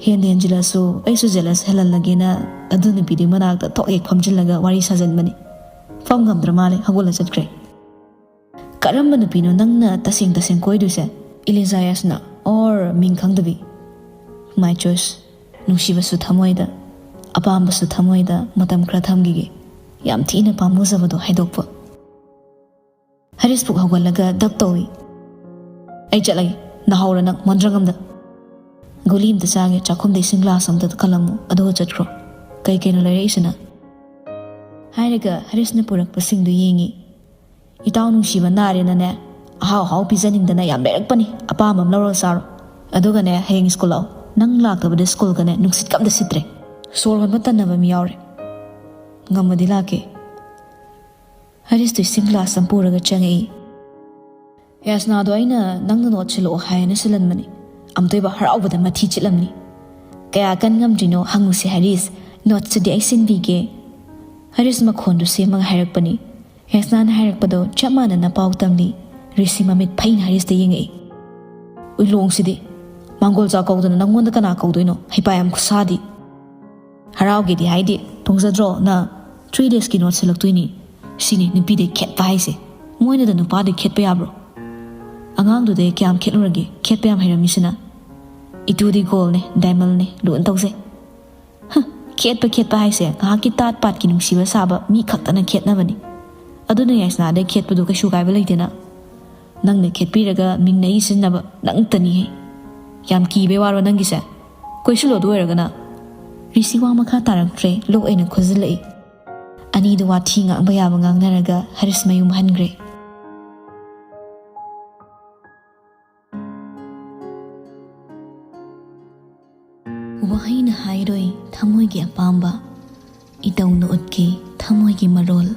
ꯍꯦꯟꯗ ꯍꯦꯟꯖꯤꯜꯂꯁꯨ ꯑꯩꯁꯨ ꯖꯦꯂꯁ ꯍꯦꯜꯍꯜꯂꯒꯦꯅ ꯑꯗꯨ ꯅꯨꯄꯤꯗꯨꯒꯤ ꯃꯅꯥꯛꯇ ꯊꯣꯛ ꯍꯦꯛ ꯐꯝꯖꯤꯜꯂꯒ ꯋꯥꯔꯤ ꯁꯥꯖꯟꯕꯅꯤ꯫ ꯐꯝ ꯉꯝꯗ꯭ꯔ ꯃꯥꯜꯂꯦ, ꯍꯧꯒꯠꯂ ꯆꯠꯈ꯭ꯔꯦ꯫ "ꯀꯔꯝꯕ ꯅꯨꯄꯤꯅꯣ ꯅꯪꯅ ꯇꯁꯦꯡ ꯇꯁꯦꯡ ꯀꯣꯏꯗꯣꯏꯁꯦ? ꯏꯂꯤꯖꯥ ꯌꯥꯁꯅꯥ or ꯃꯤꯡ ꯈꯪꯗꯕꯤ?" "My choice꯫ ꯅꯨꯡꯁꯤꯕꯁꯨ ꯊꯃꯣꯏꯗ, ꯑꯄꯥꯝꯕꯁꯨ ꯊꯃꯣꯏꯗ ꯃꯇꯝ ꯈꯔ ꯊꯝꯈꯤꯒꯦ꯫ ꯌꯥꯝ ꯊꯤꯅ ꯄꯥꯝꯃꯨꯖꯕꯗꯣ ꯍꯥꯏꯗꯣꯛꯄ꯫" ꯍꯔꯤꯁ ꯄꯨꯛ ꯍꯧꯒꯠꯂꯒ ꯗꯞ ꯇꯧꯏ꯫ "ꯑꯩ ꯆꯠꯂꯒꯦ, ꯅꯥꯍꯧꯔ ꯅꯪ ꯃꯣꯟꯗ꯭ꯔꯪ ꯑꯝꯗ꯫ ꯒꯨꯂꯤ ꯑꯝꯇ ꯆꯥꯒꯦ, ꯆꯥꯛꯈꯨꯝꯗ ꯏꯁꯤꯡ ꯒ꯭ꯂꯥꯁ ꯑꯝꯇ ꯀꯜꯂꯝꯃꯨ, ꯑꯗꯨꯒ ꯆꯠꯈ꯭ꯔꯣ꯫ ꯀꯩ ꯀꯩꯅꯣ ꯂꯩꯔꯛꯏꯁꯤꯅ?" ꯍꯥꯏꯔꯒ ꯍꯔꯤꯁꯅ ꯄꯨꯔꯛꯄꯁꯤꯡꯗꯨ ꯌꯦꯡꯉꯤ꯫ "ꯏꯇꯥꯎ ꯅꯨꯡꯁꯤꯕ ꯅꯥꯔꯦꯅꯅꯦ, ꯑꯍꯥꯎ ꯑꯍꯥꯎ ꯄꯤꯖꯅꯤꯡꯗꯅ ꯌꯥꯝ ꯂꯩꯔꯛꯄꯅꯤ, ꯑꯄꯥꯝꯕ ꯑꯃ ꯂꯧꯔꯒ ꯆꯥꯔꯣ꯫ ꯑꯗꯨꯒꯅꯦ, ꯍꯌꯦꯡ ꯁ꯭ꯀꯨꯜ ꯂꯥꯛꯑꯣ꯫ ꯅꯪ ꯂꯥꯛꯇꯕꯗ ꯁ꯭ꯀꯨꯜꯒꯅꯦ ꯅꯨꯡꯁꯤꯠꯀ ꯑꯝꯇ ꯁꯤꯠꯇ꯭ꯔꯦ꯫ ꯁꯣꯔ ꯍꯣꯟꯕ ꯇꯟꯅꯕ ꯃꯤ ꯌꯥꯎꯔꯦ꯫ ꯉꯝꯃꯗꯤ ꯂꯥꯛꯀꯦ꯫" ꯍꯔꯤꯁꯇꯨ ꯏꯁꯤꯡ ꯒ꯭ꯂꯥꯁ ꯑꯃ ꯄꯨꯔꯒ ꯆꯪꯉꯛꯏ꯫ "ꯌꯥꯁꯅꯥꯗꯣ ꯑꯩꯅ ꯅꯪꯅ ꯅꯣꯠ ꯁꯤꯜꯂꯛꯑꯣ ꯍꯥꯏꯅ ꯁꯤꯜꯍꯟꯕꯅꯤ꯫ ꯑꯝꯇꯣꯏꯕ ꯍꯔꯥꯎꯕꯗ ꯃꯊꯤ ꯆꯤꯠꯂꯝꯅꯤ꯫ ꯀꯌꯥ ꯀꯟ ꯉꯝꯗ꯭ꯔꯤꯅꯣ ꯍꯪꯉꯨꯁꯦ ꯍꯔꯤꯁ, ꯅꯣꯠꯁꯇꯨꯗꯤ ꯑꯩ ꯁꯤꯟꯕꯤꯒꯦ꯫" ꯍꯔꯤꯁ ꯃꯈꯣꯟꯗꯨ ꯁꯦꯝꯃꯒ ꯍꯥꯏꯔꯛꯄꯅꯤ꯫ ꯌꯥꯁꯅꯥꯅ ꯍꯥꯏꯔꯛꯄꯗꯣ ꯆꯞ ꯃꯥꯟꯅꯅ ꯄꯥꯎ ꯇꯝꯂꯤ꯫ ꯔꯤꯁꯤ ꯃꯃꯤꯠ ꯐꯩꯅ ꯍꯔꯤꯁꯇ ꯌꯦꯡꯉꯛꯏ꯫ "ꯎꯏꯂꯣꯡꯁꯤꯗꯤ! ꯃꯥꯡꯒꯣꯜ ꯆꯥꯛ ꯀꯧꯗꯅ ꯅꯪꯉꯣꯟꯗ ꯀꯅꯥ ꯀꯧꯗꯣꯏꯅꯣ? ꯍꯩꯄꯥ ꯌꯥꯝ ꯈꯨꯁꯥꯗꯤ꯫ ꯍꯔꯥꯎꯒꯦꯗꯤ ꯍꯥꯏꯗꯦ, ꯇꯣꯡꯖꯗ꯭ꯔꯣ ꯅ? Three daysꯀꯤ note ꯁꯤꯜꯂꯛꯇꯣꯏꯅꯤ꯫ ꯁꯤꯅꯤ ꯅꯨꯄꯤꯗꯩ ꯈꯦꯠꯄ ꯍꯥꯏꯁꯦ꯫ ꯃꯣꯏꯅꯗ ꯅꯨꯄꯥꯗꯩ ꯈꯦꯠꯄ ꯌꯥꯕ꯭ꯔꯣ? ꯑꯉꯥꯡꯗꯨꯗꯩ ꯀꯌꯥꯝ ꯈꯦꯠꯂꯨꯔꯒꯦ? ꯈꯦꯠꯄ ꯌꯥꯝ ꯍꯩꯔꯝꯃꯤꯁꯤꯅ꯫ ꯏꯇꯨꯗꯤ goldꯅꯦ, diamondꯅꯦ, ꯂꯨꯅ ꯇꯧꯖꯩ꯫ ꯍ, ꯈꯦꯠꯄ ꯈꯦꯠꯄ ꯍꯥꯏꯁꯦ ꯉꯥꯏꯍꯥꯛꯀꯤ ꯇꯥꯠ ꯄꯥꯠꯀꯤ ꯅꯨꯡꯁꯤꯕ ꯁꯥꯕ ꯃꯤ ꯈꯛꯇꯅ ꯈꯦꯠꯅꯕꯅꯤ꯫ ꯑꯗꯨꯅ ꯌꯥꯏꯁꯅꯥꯗꯩ ꯈꯦꯠꯄꯗꯨ ꯀꯩꯁꯨ ꯀꯥꯏꯕ ꯂꯩꯇꯦꯅ꯫ ꯅꯪꯅ ꯈꯦꯠꯄꯤꯔꯒ ꯃꯤꯡꯅ ꯑꯩ ꯁꯤꯖꯤꯟꯅꯕ ꯅꯪꯇꯅꯤꯍꯦ꯫ ꯌꯥꯝ ꯀꯤꯕꯩ ꯋꯥꯔꯣ ꯅꯪꯒꯤꯁꯦ? ꯀꯣꯏꯁꯤꯜꯂꯣ ꯑꯗꯨ ꯑꯣꯏꯔꯒꯅ꯫ ꯔꯤꯁꯤ ꯋꯥ ꯃꯈꯥ ꯇꯥꯔꯛꯇ꯭ꯔꯦ, ꯂꯣꯛ ꯑꯣꯏꯅ ꯈꯨꯖꯤꯜꯂꯛꯏ꯫ ꯑꯅꯤꯗꯨ ꯋꯥꯊꯤ ꯉꯥꯡꯕ ꯌꯥꯕ ꯉꯥꯡꯅꯔꯒ ꯍꯔꯤꯁ ꯃꯌꯨꯝ ꯍꯟꯈ꯭ꯔꯦ꯫ ꯋꯥꯍꯩꯅ ꯍꯥꯏꯔꯣꯏ ꯊꯃꯣꯏꯒꯤ ꯑꯄꯥꯝꯕ, ꯏꯇꯧꯅ ꯎꯠꯀꯦ ꯊꯃꯣꯏꯒꯤ ꯃꯔꯣꯜ,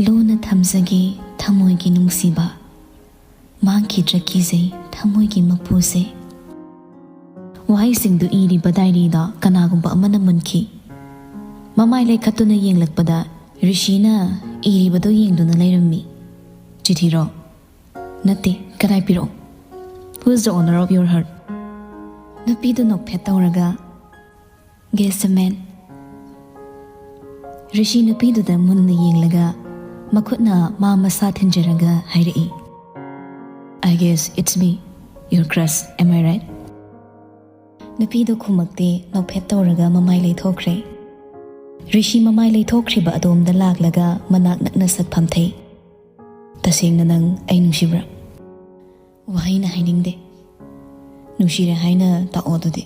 ꯂꯣꯟꯅ ꯊꯝꯖꯒꯦ ꯊꯃꯣꯏꯒꯤ ꯅꯨꯡꯁꯤꯕ, ꯃꯥꯡꯈꯤꯗ꯭ꯔꯥ ꯀꯤꯖꯩ ꯊꯃꯣꯏꯒꯤ ꯃꯄꯨꯁꯦ꯫ ꯋꯥꯍꯩꯁꯤꯡꯗꯨ ꯏꯔꯤꯕ diaryꯗ ꯀꯅꯥꯒꯨꯝꯕ ꯑꯃꯅ ꯃꯨꯟꯈꯤ꯫ ꯃꯃꯥꯏ ꯂꯩꯈꯠꯇꯨꯅ ꯌꯦꯡꯂꯛꯄꯗ ꯔꯤꯁꯤꯅ ꯏꯔꯤꯕꯗꯨ ꯌꯦꯡꯗꯨꯅ ꯂꯩꯔꯝꯃꯤ꯫ ꯆꯤꯊꯤꯔꯣ? ꯅꯠꯇꯦ, ꯀꯗꯥꯏ ꯄꯤꯔꯛꯑꯣ? Who's the owner of your heart? ꯅꯨꯄꯤꯗꯨ ꯅꯣꯛꯐꯦꯠ ꯇꯧꯔꯒ, Guess the man. ꯔꯤꯁꯤ ꯅꯨꯄꯤꯗꯨꯗ ꯃꯨꯟꯅ ꯌꯦꯡꯂꯒ ꯃꯈꯨꯠꯅ ꯃꯥ ꯃꯁꯥ ꯊꯤꯟꯖꯔꯒ ꯍꯥꯏꯔꯛꯏ, I guess it's me, your crush, am I right? ꯅꯨꯄꯤꯗꯨ ꯈꯨꯝꯃꯛꯇꯦ, ꯅꯣꯛꯐꯦꯠ ꯇꯧꯔꯒ ꯃꯃꯥꯏ ꯂꯩꯊꯣꯛꯈ꯭ꯔꯦ꯫ ꯔꯤꯁꯤ ꯃꯃꯥꯏ ꯂꯩꯊꯣꯛꯈ꯭ꯔꯤꯕ ꯑꯗꯣꯝꯗ ꯂꯥꯛꯂꯒ ꯃꯅꯥꯛ ꯅꯛꯅ ꯁꯠ ꯐꯝꯊꯩ꯫ ꯇꯁꯦꯡꯅ ꯅꯪ ꯑꯩ ꯅꯨꯡꯁꯤꯕ꯭ꯔꯥ? ꯋꯥꯍꯩꯅ ꯍꯥꯏꯅꯤꯡꯗꯦ꯫ ꯅꯨꯡꯁꯤꯔꯦ ꯍꯥꯏꯅ ꯇꯥꯛꯑꯣ ꯑꯗꯨꯗꯤ꯫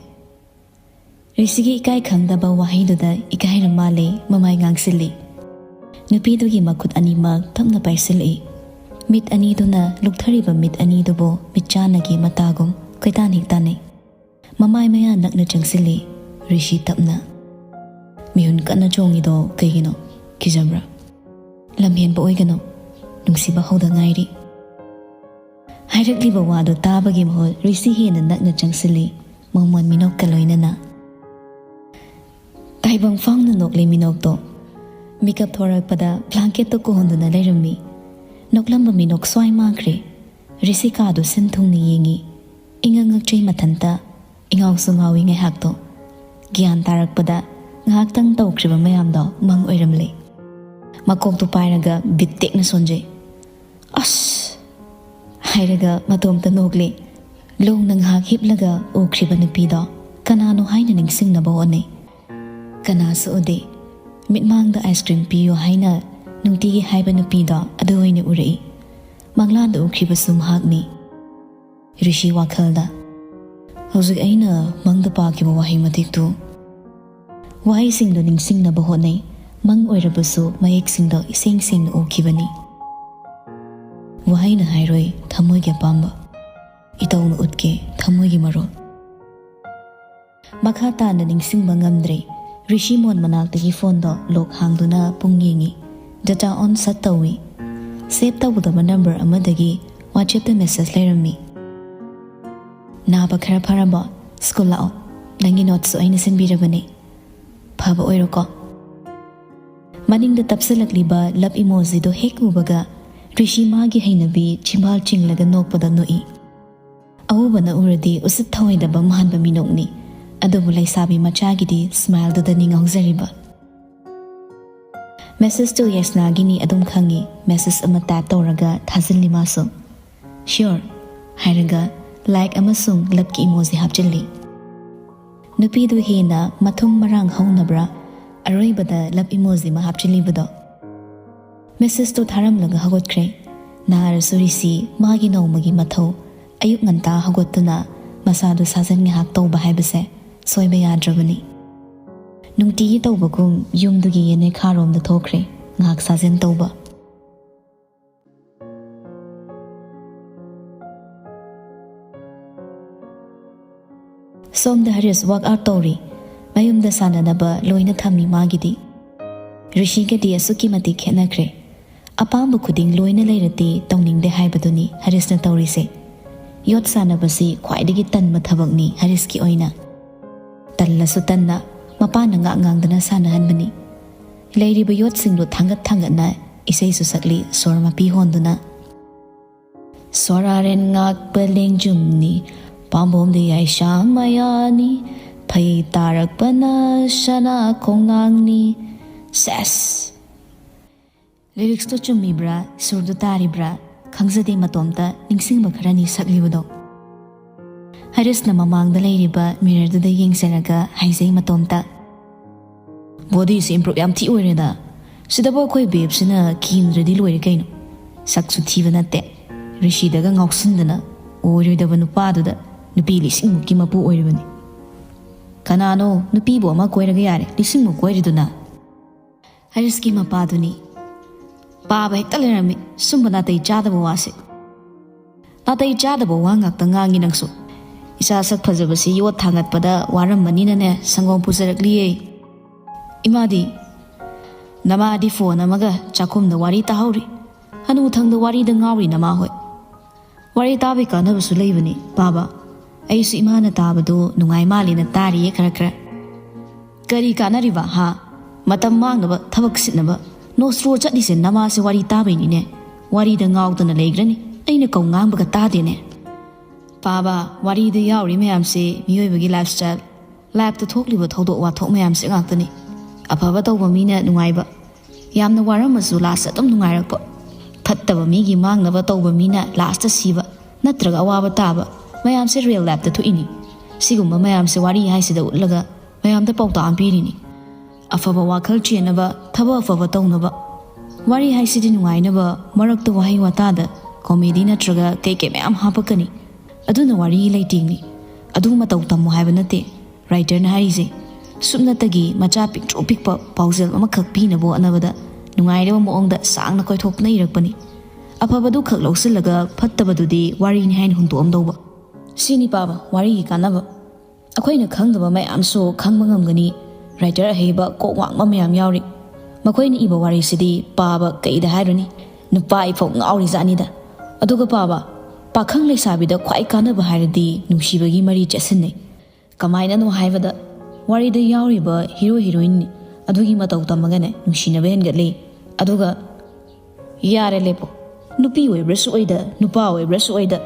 ꯔꯤꯁꯤꯒꯤ ꯏꯀꯥꯏ ꯈꯪꯗꯕ ꯋꯥꯍꯩꯗꯨꯗ ꯏꯀꯥꯏꯔ ꯃꯥꯜꯂꯦ ꯃꯃꯥꯏ ꯉꯥꯡꯁꯤꯜꯂꯤ꯫ ꯅꯨꯄꯤꯗꯨꯒꯤ ꯃꯈꯨꯠ ꯑꯅꯤꯃꯛ ꯇꯞꯅ ꯄꯥꯏꯁꯤꯜꯂꯛꯏ꯫ ꯃꯤꯠ ꯑꯅꯤꯗꯨꯅ ꯂꯨꯞꯊꯔꯤꯕ ꯃꯤꯠ ꯑꯅꯤꯗꯨꯕꯨ ꯃꯤꯠꯆꯥꯟꯅꯒꯤ ꯃꯇꯥꯒꯨꯝ ꯀꯣꯏꯇꯥꯟ ꯍꯦꯛ ꯇꯥꯟꯅꯩ꯫ ꯃꯃꯥꯏ ꯃꯌꯥ ꯅꯛꯅ ꯆꯪꯁꯤꯜꯂꯤ ꯔꯤꯁꯤ ꯇꯞꯅ꯫ ꯃꯤꯍꯨꯟ ꯀꯟꯅ ꯆꯣꯡꯉꯤꯗꯣ ꯀꯩꯒꯤꯅꯣ? ꯀꯤꯖꯕ꯭ꯔꯥ? ꯂꯝꯍꯦꯟꯕ ꯑꯣꯏꯒꯅꯨ, ꯅꯨꯡꯁꯤꯕ ꯍꯧꯗ ꯉꯥꯏꯔꯤ꯫ ꯍꯥꯏꯔꯛꯂꯤꯕ ꯋꯥꯗꯨ ꯇꯥꯕꯒꯤ ꯃꯍꯨꯠ ꯔꯤꯁꯤ ꯍꯦꯟꯅ ꯅꯛꯅ ꯆꯪꯁꯤꯜꯂꯤ, ꯃꯃꯣꯟ ꯃꯤꯅꯣꯛꯀ ꯂꯣꯏꯅꯅ꯫ ꯇꯥꯏꯕꯪ ꯐꯥꯎꯅ ꯅꯣꯛꯂꯤ ꯃꯤꯅꯣꯛꯇꯣ꯫ ꯃꯤꯀꯞ ꯊꯣꯔꯛꯄꯗ blanketꯇꯣ ꯀꯣꯟꯗꯨꯅ ꯂꯩꯔꯝꯃꯤ꯫ ꯅꯣꯛꯂꯝꯕ ꯃꯤꯅꯣꯛ ꯁ꯭ꯋꯥꯏ ꯃꯥꯡꯈ꯭ꯔꯦ꯫ ꯔꯤꯁꯤ ꯀꯥꯗꯨ ꯁꯤꯟ ꯊꯨꯡꯅ ꯌꯦꯡꯉꯤ꯫ ꯏꯉꯛ ꯉꯛꯆꯩ ꯃꯊꯟꯇ, ꯏꯉꯥꯎꯁꯨ ꯉꯥꯎꯏ ꯉꯥꯏꯍꯥꯛꯇꯣ꯫ ꯒ꯭ꯌꯥꯟ ꯇꯥꯔꯛꯄꯗ ꯉꯥꯏꯍꯥꯛꯇꯪ ꯇꯧꯈ꯭ꯔꯤꯕ ꯃꯌꯥꯝꯗꯣ ꯃꯪ ꯑꯣꯏꯔꯝꯂꯦ꯫ ꯃꯀꯣꯛꯇꯨ ꯄꯥꯏꯔꯒ ꯕꯤꯠ ꯇꯦꯛꯅ ꯁꯣꯟꯖꯩ꯫ "ꯑꯁ!" ꯍꯥꯏꯔꯒ ꯃꯇꯣꯝꯇ ꯅꯣꯛꯂꯦ꯫ ꯂꯣꯡꯅ ꯉꯥꯏꯍꯥꯛ ꯍꯤꯞꯂꯒ ꯎꯈ꯭ꯔꯤꯕ ꯅꯨꯄꯤꯗꯣ ꯀꯅꯥꯅꯣ ꯍꯥꯏꯅ ꯅꯤꯡꯁꯤꯡꯅꯕ ꯍꯣꯠꯅꯩ꯫ ꯀꯅꯥꯁꯨ ꯎꯗꯦ꯫ ꯃꯤꯠꯃꯥꯡꯗ ꯑꯥꯏꯁ ꯀ꯭ꯔꯤꯝ ꯄꯤꯌꯨ ꯍꯥꯏꯅ ꯅꯨꯡꯇꯤꯒꯤ ꯍꯥꯏꯕ ꯅꯨꯄꯤꯗꯣ ꯑꯗꯨ ꯑꯣꯏꯅ ꯎꯔꯛꯏ꯫ ꯃꯪꯂꯥꯟꯗ ꯎꯈꯤꯕꯁꯨ ꯃꯍꯥꯛꯅꯤ꯫ ꯔꯤꯁꯤ ꯋꯥꯈꯜꯗ, "ꯍꯧꯖꯤꯛ ꯑꯩꯅ ꯃꯪꯗ ꯄꯥꯈꯤꯕ ꯋꯥꯍꯩ ꯃꯇꯦꯛꯇꯨ"꯫ ꯋꯥꯍꯩꯁꯤꯡꯗꯨ ꯅꯤꯡꯁꯤꯡꯅꯕ ꯍꯣꯠꯅꯩ꯫ ꯃꯪ ꯑꯣꯏꯔꯕꯁꯨ ꯃꯌꯦꯛꯁꯤꯡꯗꯣ ꯏꯁꯦꯡ ꯁꯦꯡꯅ ꯎꯈꯤꯕꯅꯤ꯫ ꯋꯥꯍꯩꯅ ꯍꯥꯏꯔꯣꯏ ꯊꯃꯣꯏꯒꯤ ꯑꯄꯥꯝꯕ, ꯏꯇꯧꯅ ꯎꯠꯀꯦ ꯊꯃꯣꯏꯒꯤ ꯃꯔꯣꯜ꯫ ꯃꯈꯥ ꯇꯥꯅ ꯅꯤꯡꯁꯤꯡꯕ ꯉꯝꯗ꯭ꯔꯦ꯫ ꯔꯤꯁꯤ ꯃꯣꯟ ꯃꯅꯥꯛꯇꯒꯤ ꯐꯣꯟꯗꯣ ꯂꯣꯛ ꯍꯥꯡꯗꯨꯅ ꯄꯨꯡ ꯌꯦꯡꯉꯤ꯫ ꯗꯇꯥ ꯑꯣꯟ ꯁꯠ ꯇꯧꯏ꯫ ꯁꯦꯚ ꯇꯧꯒꯗꯕ ꯅꯝꯕꯔ ꯑꯃꯗꯒꯤ ꯋꯥꯆꯦꯞꯇ ꯃꯦꯁꯦꯖ ꯂꯩꯔꯝꯃꯤ꯫ "ꯅꯥꯕ ꯈꯔ ꯐꯔꯕꯣ? ꯁ꯭ꯀꯨꯜ ꯂꯥꯛꯑꯣ꯫ ꯅꯪꯒꯤ ꯅꯣꯠꯁꯨ ꯑꯩꯅ ꯁꯤꯟꯕꯤꯔꯕꯅꯦ꯫ ꯐꯕ ꯑꯣꯏꯔꯣꯀꯣ"꯫ ꯃꯅꯤꯡꯗ ꯇꯞꯁꯤꯜꯂꯛꯂꯤꯕ ꯂꯞ ꯏꯃꯣꯖꯤꯗꯣ ꯍꯦꯛ ꯎꯕꯒ ꯔꯤꯁꯤ ꯃꯥꯒꯤ ꯍꯩꯅꯕꯤ ꯆꯤꯝꯕꯥꯜ ꯆꯤꯡꯂꯒ ꯅꯣꯛꯄꯗ ꯅꯣꯛꯏ꯫ ꯑꯎꯕꯅ ꯎꯔꯗꯤ ꯎꯁꯤꯠ ꯊꯑꯣꯏꯗꯕ ꯃꯥꯟꯕ ꯃꯤꯅꯣꯛꯅꯤ, ꯑꯗꯨꯕꯨ ꯂꯩꯁꯥꯕꯤ ꯃꯆꯥꯒꯤꯗꯤ ꯁ꯭ꯃꯥꯏꯜꯗꯨꯗꯅꯤ ꯉꯥꯎꯖꯔꯤꯕ꯫ ꯃꯦꯁꯦꯖꯇꯨ ꯌꯥꯏꯁꯅꯥꯒꯤꯅꯤ ꯑꯗꯨꯝ ꯈꯪꯉꯤ꯫ ꯃꯦꯁꯦꯖ ꯑꯃ ꯇꯥꯏꯞ ꯇꯧꯔꯒ ꯊꯥꯖꯤꯜꯂꯤ ꯃꯥꯁꯨ꯫ "ꯁꯤꯌꯣꯔ" ꯍꯥꯏꯔꯒ ꯂꯥꯏꯛ ꯑꯃꯁꯨꯡ ꯂꯞꯀꯤ ꯏꯃꯣꯖꯤ ꯍꯥꯞꯆꯤꯜꯂꯤ꯫ ꯅꯨꯄꯤꯗꯨ ꯍꯦꯟꯅ ꯃꯊꯨꯝ ꯃꯔꯥꯡ ꯍꯧꯅꯕ꯭ꯔꯥ ꯑꯔꯣꯏꯕꯗ ꯂꯞ ꯏꯃꯣꯖꯤ ꯑꯃ ꯍꯥꯞꯆꯤꯜꯂꯤꯕꯗꯣ? ꯃꯦꯁꯦꯖꯇꯨ ꯊꯥꯔꯝꯂꯒ ꯍꯧꯒꯠꯈ꯭ꯔꯦ꯫ ꯅꯥꯔꯁꯨ ꯔꯤꯁꯤ ꯃꯥꯒꯤ ꯅꯣꯡꯃꯒꯤ ꯃꯊꯧ, ꯑꯌꯨꯛ ꯉꯟꯇꯥ ꯍꯧꯒꯠꯇꯨꯅ ꯃꯁꯥꯗꯨ ꯁꯥꯖꯦꯜ ꯉꯥꯏꯍꯥꯛ ꯇꯧꯕ ꯍꯥꯏꯕꯁꯦ ꯁꯣꯏꯕ ꯌꯥꯗ꯭ꯔꯕꯅꯤ꯫ ꯅꯨꯡꯇꯤꯒꯤ ꯇꯧꯕꯒꯨꯝ ꯌꯨꯝꯗꯨꯒꯤ ꯌꯦꯅꯦꯈꯥꯔꯣꯝꯗ ꯊꯣꯛꯈ꯭ꯔꯦ ꯉꯥꯏꯍꯥꯛ ꯁꯥꯖꯦꯜ ꯇꯧꯕ꯫ ꯁꯣꯝꯗ ꯍꯔꯤꯁ ꯋꯥꯛ ꯑꯥꯎꯠ ꯇꯧꯔꯤ꯫ ꯃꯌꯨꯝꯗ ꯁꯥꯟꯅꯅꯕ ꯂꯣꯏꯅ ꯊꯝꯃꯤ ꯃꯥꯒꯤꯗꯤ꯫ ꯔꯤꯁꯤꯒꯗꯤ ꯑꯁꯨꯛꯀꯤ ꯃꯇꯤꯛ ꯈꯦꯠꯅꯈ꯭ꯔꯦ꯫ ꯑꯄꯥꯝꯕ ꯈꯨꯗꯤꯡ ꯂꯣꯏꯅ ꯂꯩꯔꯗꯤ ꯇꯧꯅꯤꯡꯗꯦ ꯍꯥꯏꯕꯗꯨꯅꯤ ꯍꯔꯤꯁꯅ ꯇꯧꯔꯤꯁꯦ꯫ ꯌꯣꯠ ꯁꯥꯟꯅꯕꯁꯤ ꯈ꯭ꯋꯥꯏꯗꯒꯤ ꯇꯟꯕ ꯊꯕꯛꯅꯤ ꯍꯔꯤꯁꯀꯤ ꯑꯣꯏꯅ꯫ ꯇꯜꯂꯁꯨ ꯇꯟꯅ, ꯃꯄꯥꯅ ꯉꯥꯛ ꯉꯥꯡꯗꯅ ꯁꯥꯟꯅꯍꯟꯕꯅꯤ꯫ ꯂꯩꯔꯤꯕ ꯌꯣꯠꯁꯤꯡꯗꯨ ꯊꯥꯡꯒꯠ ꯊꯥꯡꯒꯠꯅ ꯏꯁꯩꯁꯨ ꯁꯛꯂꯤ ꯁꯣꯔ ꯃꯄꯤ ꯍꯣꯟꯗꯨꯅ꯫ "ꯁꯣꯔꯥꯔꯦꯟ ꯉꯥꯛꯄ ꯂꯦꯡꯖꯨꯝꯅꯤ, ꯄꯥꯝꯕꯣꯝꯗꯤ ꯑꯩꯁꯥ ꯃꯌꯥꯅꯤ, ꯐꯩ ꯇꯥꯔꯛꯄꯅ ꯁꯅꯥ ꯈꯣꯡꯅꯥꯡꯅꯤ꯫ ꯁꯦꯁ! ꯂꯤꯔꯤꯛꯁꯇꯣ ꯆꯨꯝꯃꯤꯕ꯭ꯔꯥ, ꯁꯨꯔꯗꯨ ꯇꯥꯔꯤꯕ꯭ꯔꯥ ꯈꯪꯖꯗꯦ, ꯃꯇꯣꯝꯇ ꯅꯤꯡꯁꯤꯡꯕ ꯈꯔꯅꯤ ꯁꯛꯂꯤꯕꯗꯣ꯫ ꯍꯔꯤꯁꯅ ꯃꯃꯥꯡꯗ ꯂꯩꯔꯤꯕ ꯃꯤꯔꯔꯗꯨꯗ ꯌꯦꯡꯖꯔꯒ ꯍꯥꯏꯖꯩ ꯃꯇꯣꯝꯇ, "ꯕꯣꯗꯤꯁꯦ ꯏꯝꯄ꯭ꯔꯨꯞ ꯌꯥꯝ ꯊꯤ ꯑꯣꯏꯔꯦꯗ꯫ ꯁꯤꯗꯕꯨ ꯑꯩꯈꯣꯏ ꯕꯦꯞꯁꯤꯅ ꯀꯤꯝꯗ꯭ꯔꯗꯤ ꯂꯣꯏꯔꯦ ꯀꯩꯅꯣ꯫ ꯁꯛꯁꯨ ꯊꯤꯕ ꯅꯠꯇꯦ, ꯔꯤꯁꯤꯗꯒ ꯉꯥꯎꯁꯤꯟꯗꯅ ꯑꯣꯏꯔꯣꯏꯗꯕ ꯅꯨꯄꯥꯗꯨꯗ ꯅꯨꯄꯤ ꯂꯤꯁꯤꯡꯃꯨꯛꯀꯤ ꯃꯄꯨ ꯑꯣꯏꯔꯤꯕꯅꯤ꯫ ꯀꯅꯥꯅꯣ ꯅꯨꯄꯤꯕꯨ ꯑꯃ ꯀꯣꯏꯔꯒ ꯌꯥꯔꯦ, ꯂꯤꯁꯤꯡꯃꯨꯛ ꯀꯣꯏꯔꯤꯗꯨꯅ?" ꯍꯔꯤꯁꯀꯤ ꯃꯄꯥꯗꯨꯅꯤ꯫ ꯄꯥꯕ ꯍꯦꯛꯇ ꯂꯩꯔꯝꯃꯤ ꯁꯨꯝꯕ ꯅꯥꯇꯩ ꯆꯥꯗꯕ ꯋꯥꯁꯦ꯫ ꯅꯥꯇꯩ ꯆꯥꯗꯕ ꯋꯥ ꯉꯥꯛꯇ ꯉꯥꯡꯉꯤ ꯅꯪꯁꯨ꯫ ꯏꯆꯥ ꯁꯛ ꯐꯖꯕꯁꯤ ꯌꯣꯠ ꯊꯥꯡꯒꯠꯄꯗ ꯋꯥꯔꯝꯃꯅꯤꯅꯅꯦ ꯁꯪꯒꯣꯝ ꯄꯨꯖꯔꯛꯂꯤꯌꯦ꯫ ꯏꯃꯥꯗꯤ? ꯅꯃꯥꯗꯤ ꯐꯣꯟ ꯑꯃꯒ ꯆꯥꯛꯈꯨꯝꯗ ꯋꯥꯔꯤ ꯇꯥꯍꯧꯔꯤ꯫ ꯍꯅꯨꯊꯪꯗ ꯋꯥꯔꯤꯗ ꯉꯥꯎꯔꯤ ꯅꯃꯥ ꯍꯣꯏ꯫ ꯋꯥꯔꯤ ꯇꯥꯕꯒꯤ ꯀꯥꯟꯅꯕꯁꯨ ꯂꯩꯕꯅꯤ ꯄꯥꯕ꯫ ꯑꯩꯁꯨ ꯏꯃꯥꯅ ꯇꯥꯕꯗꯣ ꯅꯨꯡꯉꯥꯏ ꯃꯥꯜꯂꯦꯅ ꯇꯥꯔꯤꯌꯦ ꯈꯔ ꯈꯔ꯫ ꯀꯔꯤ ꯀꯥꯟꯅꯔꯤꯕ ꯍꯥ? ꯃꯇꯝ ꯃꯥꯡꯅꯕ, ꯊꯕꯛ ꯁꯤꯠꯅꯕ ꯅꯣꯁꯇ꯭ꯔꯣ ꯆꯠꯂꯤꯁꯦ ꯅꯃꯥꯁꯦ ꯋꯥꯔꯤ ꯇꯥꯕꯩꯅꯤꯅꯦ꯫ ꯋꯥꯔꯤꯗ ꯉꯥꯎꯗꯅ ꯂꯩꯈ꯭ꯔꯅꯤ꯫ ꯑꯩꯅ ꯀꯧ ꯉꯥꯡꯕꯒ ꯇꯥꯗꯦꯅꯦ꯫ ꯄꯥꯕ, ꯋꯥꯔꯤꯗ ꯌꯥꯎꯔꯤ ꯃꯌꯥꯝꯁꯦ ꯃꯤꯑꯣꯏꯕꯒꯤ ꯂꯥꯏꯐ ꯁ꯭ꯇꯥꯏꯜ, ꯂꯥꯏꯐꯇ ꯊꯣꯛꯂꯤꯕ ꯊꯧꯗꯣꯛ ꯋꯥꯊꯣꯛ ꯃꯌꯥꯝꯁꯦ ꯉꯥꯛꯇꯅꯤ꯫ ꯑꯐꯕ ꯇꯧꯕ ꯃꯤꯅ ꯅꯨꯡꯉꯥꯏꯕ, ꯌꯥꯝꯅ ꯋꯥꯔꯝꯃꯁꯨ ꯂꯥꯁꯇ ꯑꯗꯨꯝ ꯅꯨꯡꯉꯥꯏꯔꯛꯄ, ꯐꯠꯇꯕ ꯃꯤꯒꯤ ꯃꯥꯡꯅꯕ ꯇꯧꯕ ꯃꯤꯅ ꯂꯥꯁꯇ ꯁꯤꯕ ꯅꯠꯇ꯭ꯔꯒ ꯑꯋꯥꯕ ꯇꯥꯕ, ꯃꯌꯥꯝꯁꯦ ꯔꯤꯌꯦꯜ ꯂꯥꯏꯐꯇ ꯊꯣꯛꯏꯅꯤ꯫ ꯁꯤꯒꯨꯝꯕ ꯃꯌꯥꯝꯁꯦ ꯋꯥꯔꯤ ꯍꯥꯏꯁꯤꯗ ꯎꯠꯂꯒ ꯃꯌꯥꯝꯗ ꯄꯥꯎꯇꯥꯛ ꯑꯃ ꯄꯤꯔꯤꯅꯤ꯫ ꯑꯐꯕ ꯋꯥꯈꯜ ꯆꯦꯟꯅꯕ, ꯊꯕꯛ ꯑꯐꯕ ꯇꯧꯅꯕ꯫ ꯋꯥꯔꯤ ꯍꯥꯏꯁꯤꯗꯤ ꯅꯨꯡꯉꯥꯏꯅꯕ ꯃꯔꯛꯇ ꯋꯥꯍꯩ ꯋꯥꯇꯥꯗ ꯀꯣꯃꯦꯗꯤ ꯅꯠꯇ꯭ꯔꯒ ꯀꯩ ꯀꯩ ꯃꯌꯥꯝ ꯍꯥꯞꯄꯛꯀꯅꯤ꯫ ꯑꯗꯨꯅ ꯋꯥꯔꯤꯒꯤ ꯂꯩꯇꯦꯡꯅꯤ꯫ ꯑꯗꯨ ꯃꯇꯧ ꯇꯝꯃꯨ ꯍꯥꯏꯕ ꯅꯠꯇꯦ꯫ ꯔꯥꯏꯇꯔꯅ ꯍꯥꯏꯔꯤꯁꯦ ꯁꯨꯞꯅꯇꯒꯤ ꯃꯆꯥ ꯄꯤꯛꯇ꯭ꯔꯨ ꯄꯤꯛꯄ ꯄꯥꯎꯖꯦꯜ ꯑꯃꯈꯛ ꯄꯤꯅꯕ ꯍꯣꯠꯅꯕꯗ ꯅꯨꯡꯉꯥꯏꯔꯕ ꯃꯑꯣꯡꯗ ꯁꯥꯡꯅ ꯀꯣꯏꯊꯣꯛꯇꯨꯅ ꯏꯔꯛꯄꯅꯤ꯫ ꯑꯐꯕꯗꯨ ꯈꯛ ꯂꯧꯁꯤꯜꯂꯒ ꯐꯠꯇꯕꯗꯨꯗꯤ ꯋꯥꯔꯤꯅꯤ ꯍꯥꯏꯅ ꯍꯨꯟꯗꯣꯛꯑꯝꯗꯧꯕ꯫ ꯁꯤꯅꯤ ꯄꯥꯕ ꯋꯥꯔꯤꯒꯤ ꯀꯥꯟꯅꯕ꯫ ꯑꯩꯈꯣꯏꯅ ꯈꯪꯗꯕ ꯃꯌꯥꯝꯁꯨ ꯈꯪꯕ ꯉꯝꯒꯅꯤ꯫ ꯔꯥꯏꯇꯔ ꯑꯍꯩꯕ ꯀꯣꯛ ꯋꯥꯡꯕ ꯃꯌꯥꯝ ꯌꯥꯎꯔꯤ꯫ ꯃꯈꯣꯏꯅ ꯏꯕ ꯋꯥꯔꯤꯁꯤꯗꯤ ꯄꯥꯕ ꯀꯩꯗ ꯍꯥꯏꯔꯨꯅꯤ? ꯅꯨꯄꯥ ꯑꯩꯐꯥꯎ ꯉꯥꯎꯔꯤꯖꯥꯠꯅꯤꯗ꯫ ꯑꯗꯨꯒ ꯄꯥꯕ, ꯄꯥꯈꯪ ꯂꯩꯁꯥꯕꯤꯗ ꯈ꯭ꯋꯥꯏ ꯀꯥꯟꯅꯕ ꯍꯥꯏꯔꯗꯤ ꯅꯨꯡꯁꯤꯕꯒꯤ ꯃꯔꯤ ꯆꯦꯠꯁꯤꯟꯅꯩ꯫ ꯀꯃꯥꯏꯅꯅꯣ ꯍꯥꯏꯕꯗ, ꯋꯥꯔꯤꯗ ꯌꯥꯎꯔꯤꯕ ꯍꯤꯔꯣ ꯍꯤꯔꯣꯏꯟ ꯑꯗꯨꯒꯤ ꯃꯇꯧ ꯇꯝꯃꯒꯅꯦ ꯅꯨꯡꯁꯤꯅꯕ ꯍꯦꯟꯒꯠꯂꯤ꯫ ꯑꯗꯨꯒ, ꯌꯥꯔꯦ ꯂꯦꯞꯄꯣ꯫ ꯅꯨꯄꯤ ꯑꯣꯏꯕ꯭ꯔꯥꯁꯨ ꯑꯣꯏꯗ, ꯅꯨꯄꯥ ꯑꯣꯏꯕ꯭ꯔꯥꯁꯨ ꯑꯣꯏꯗ,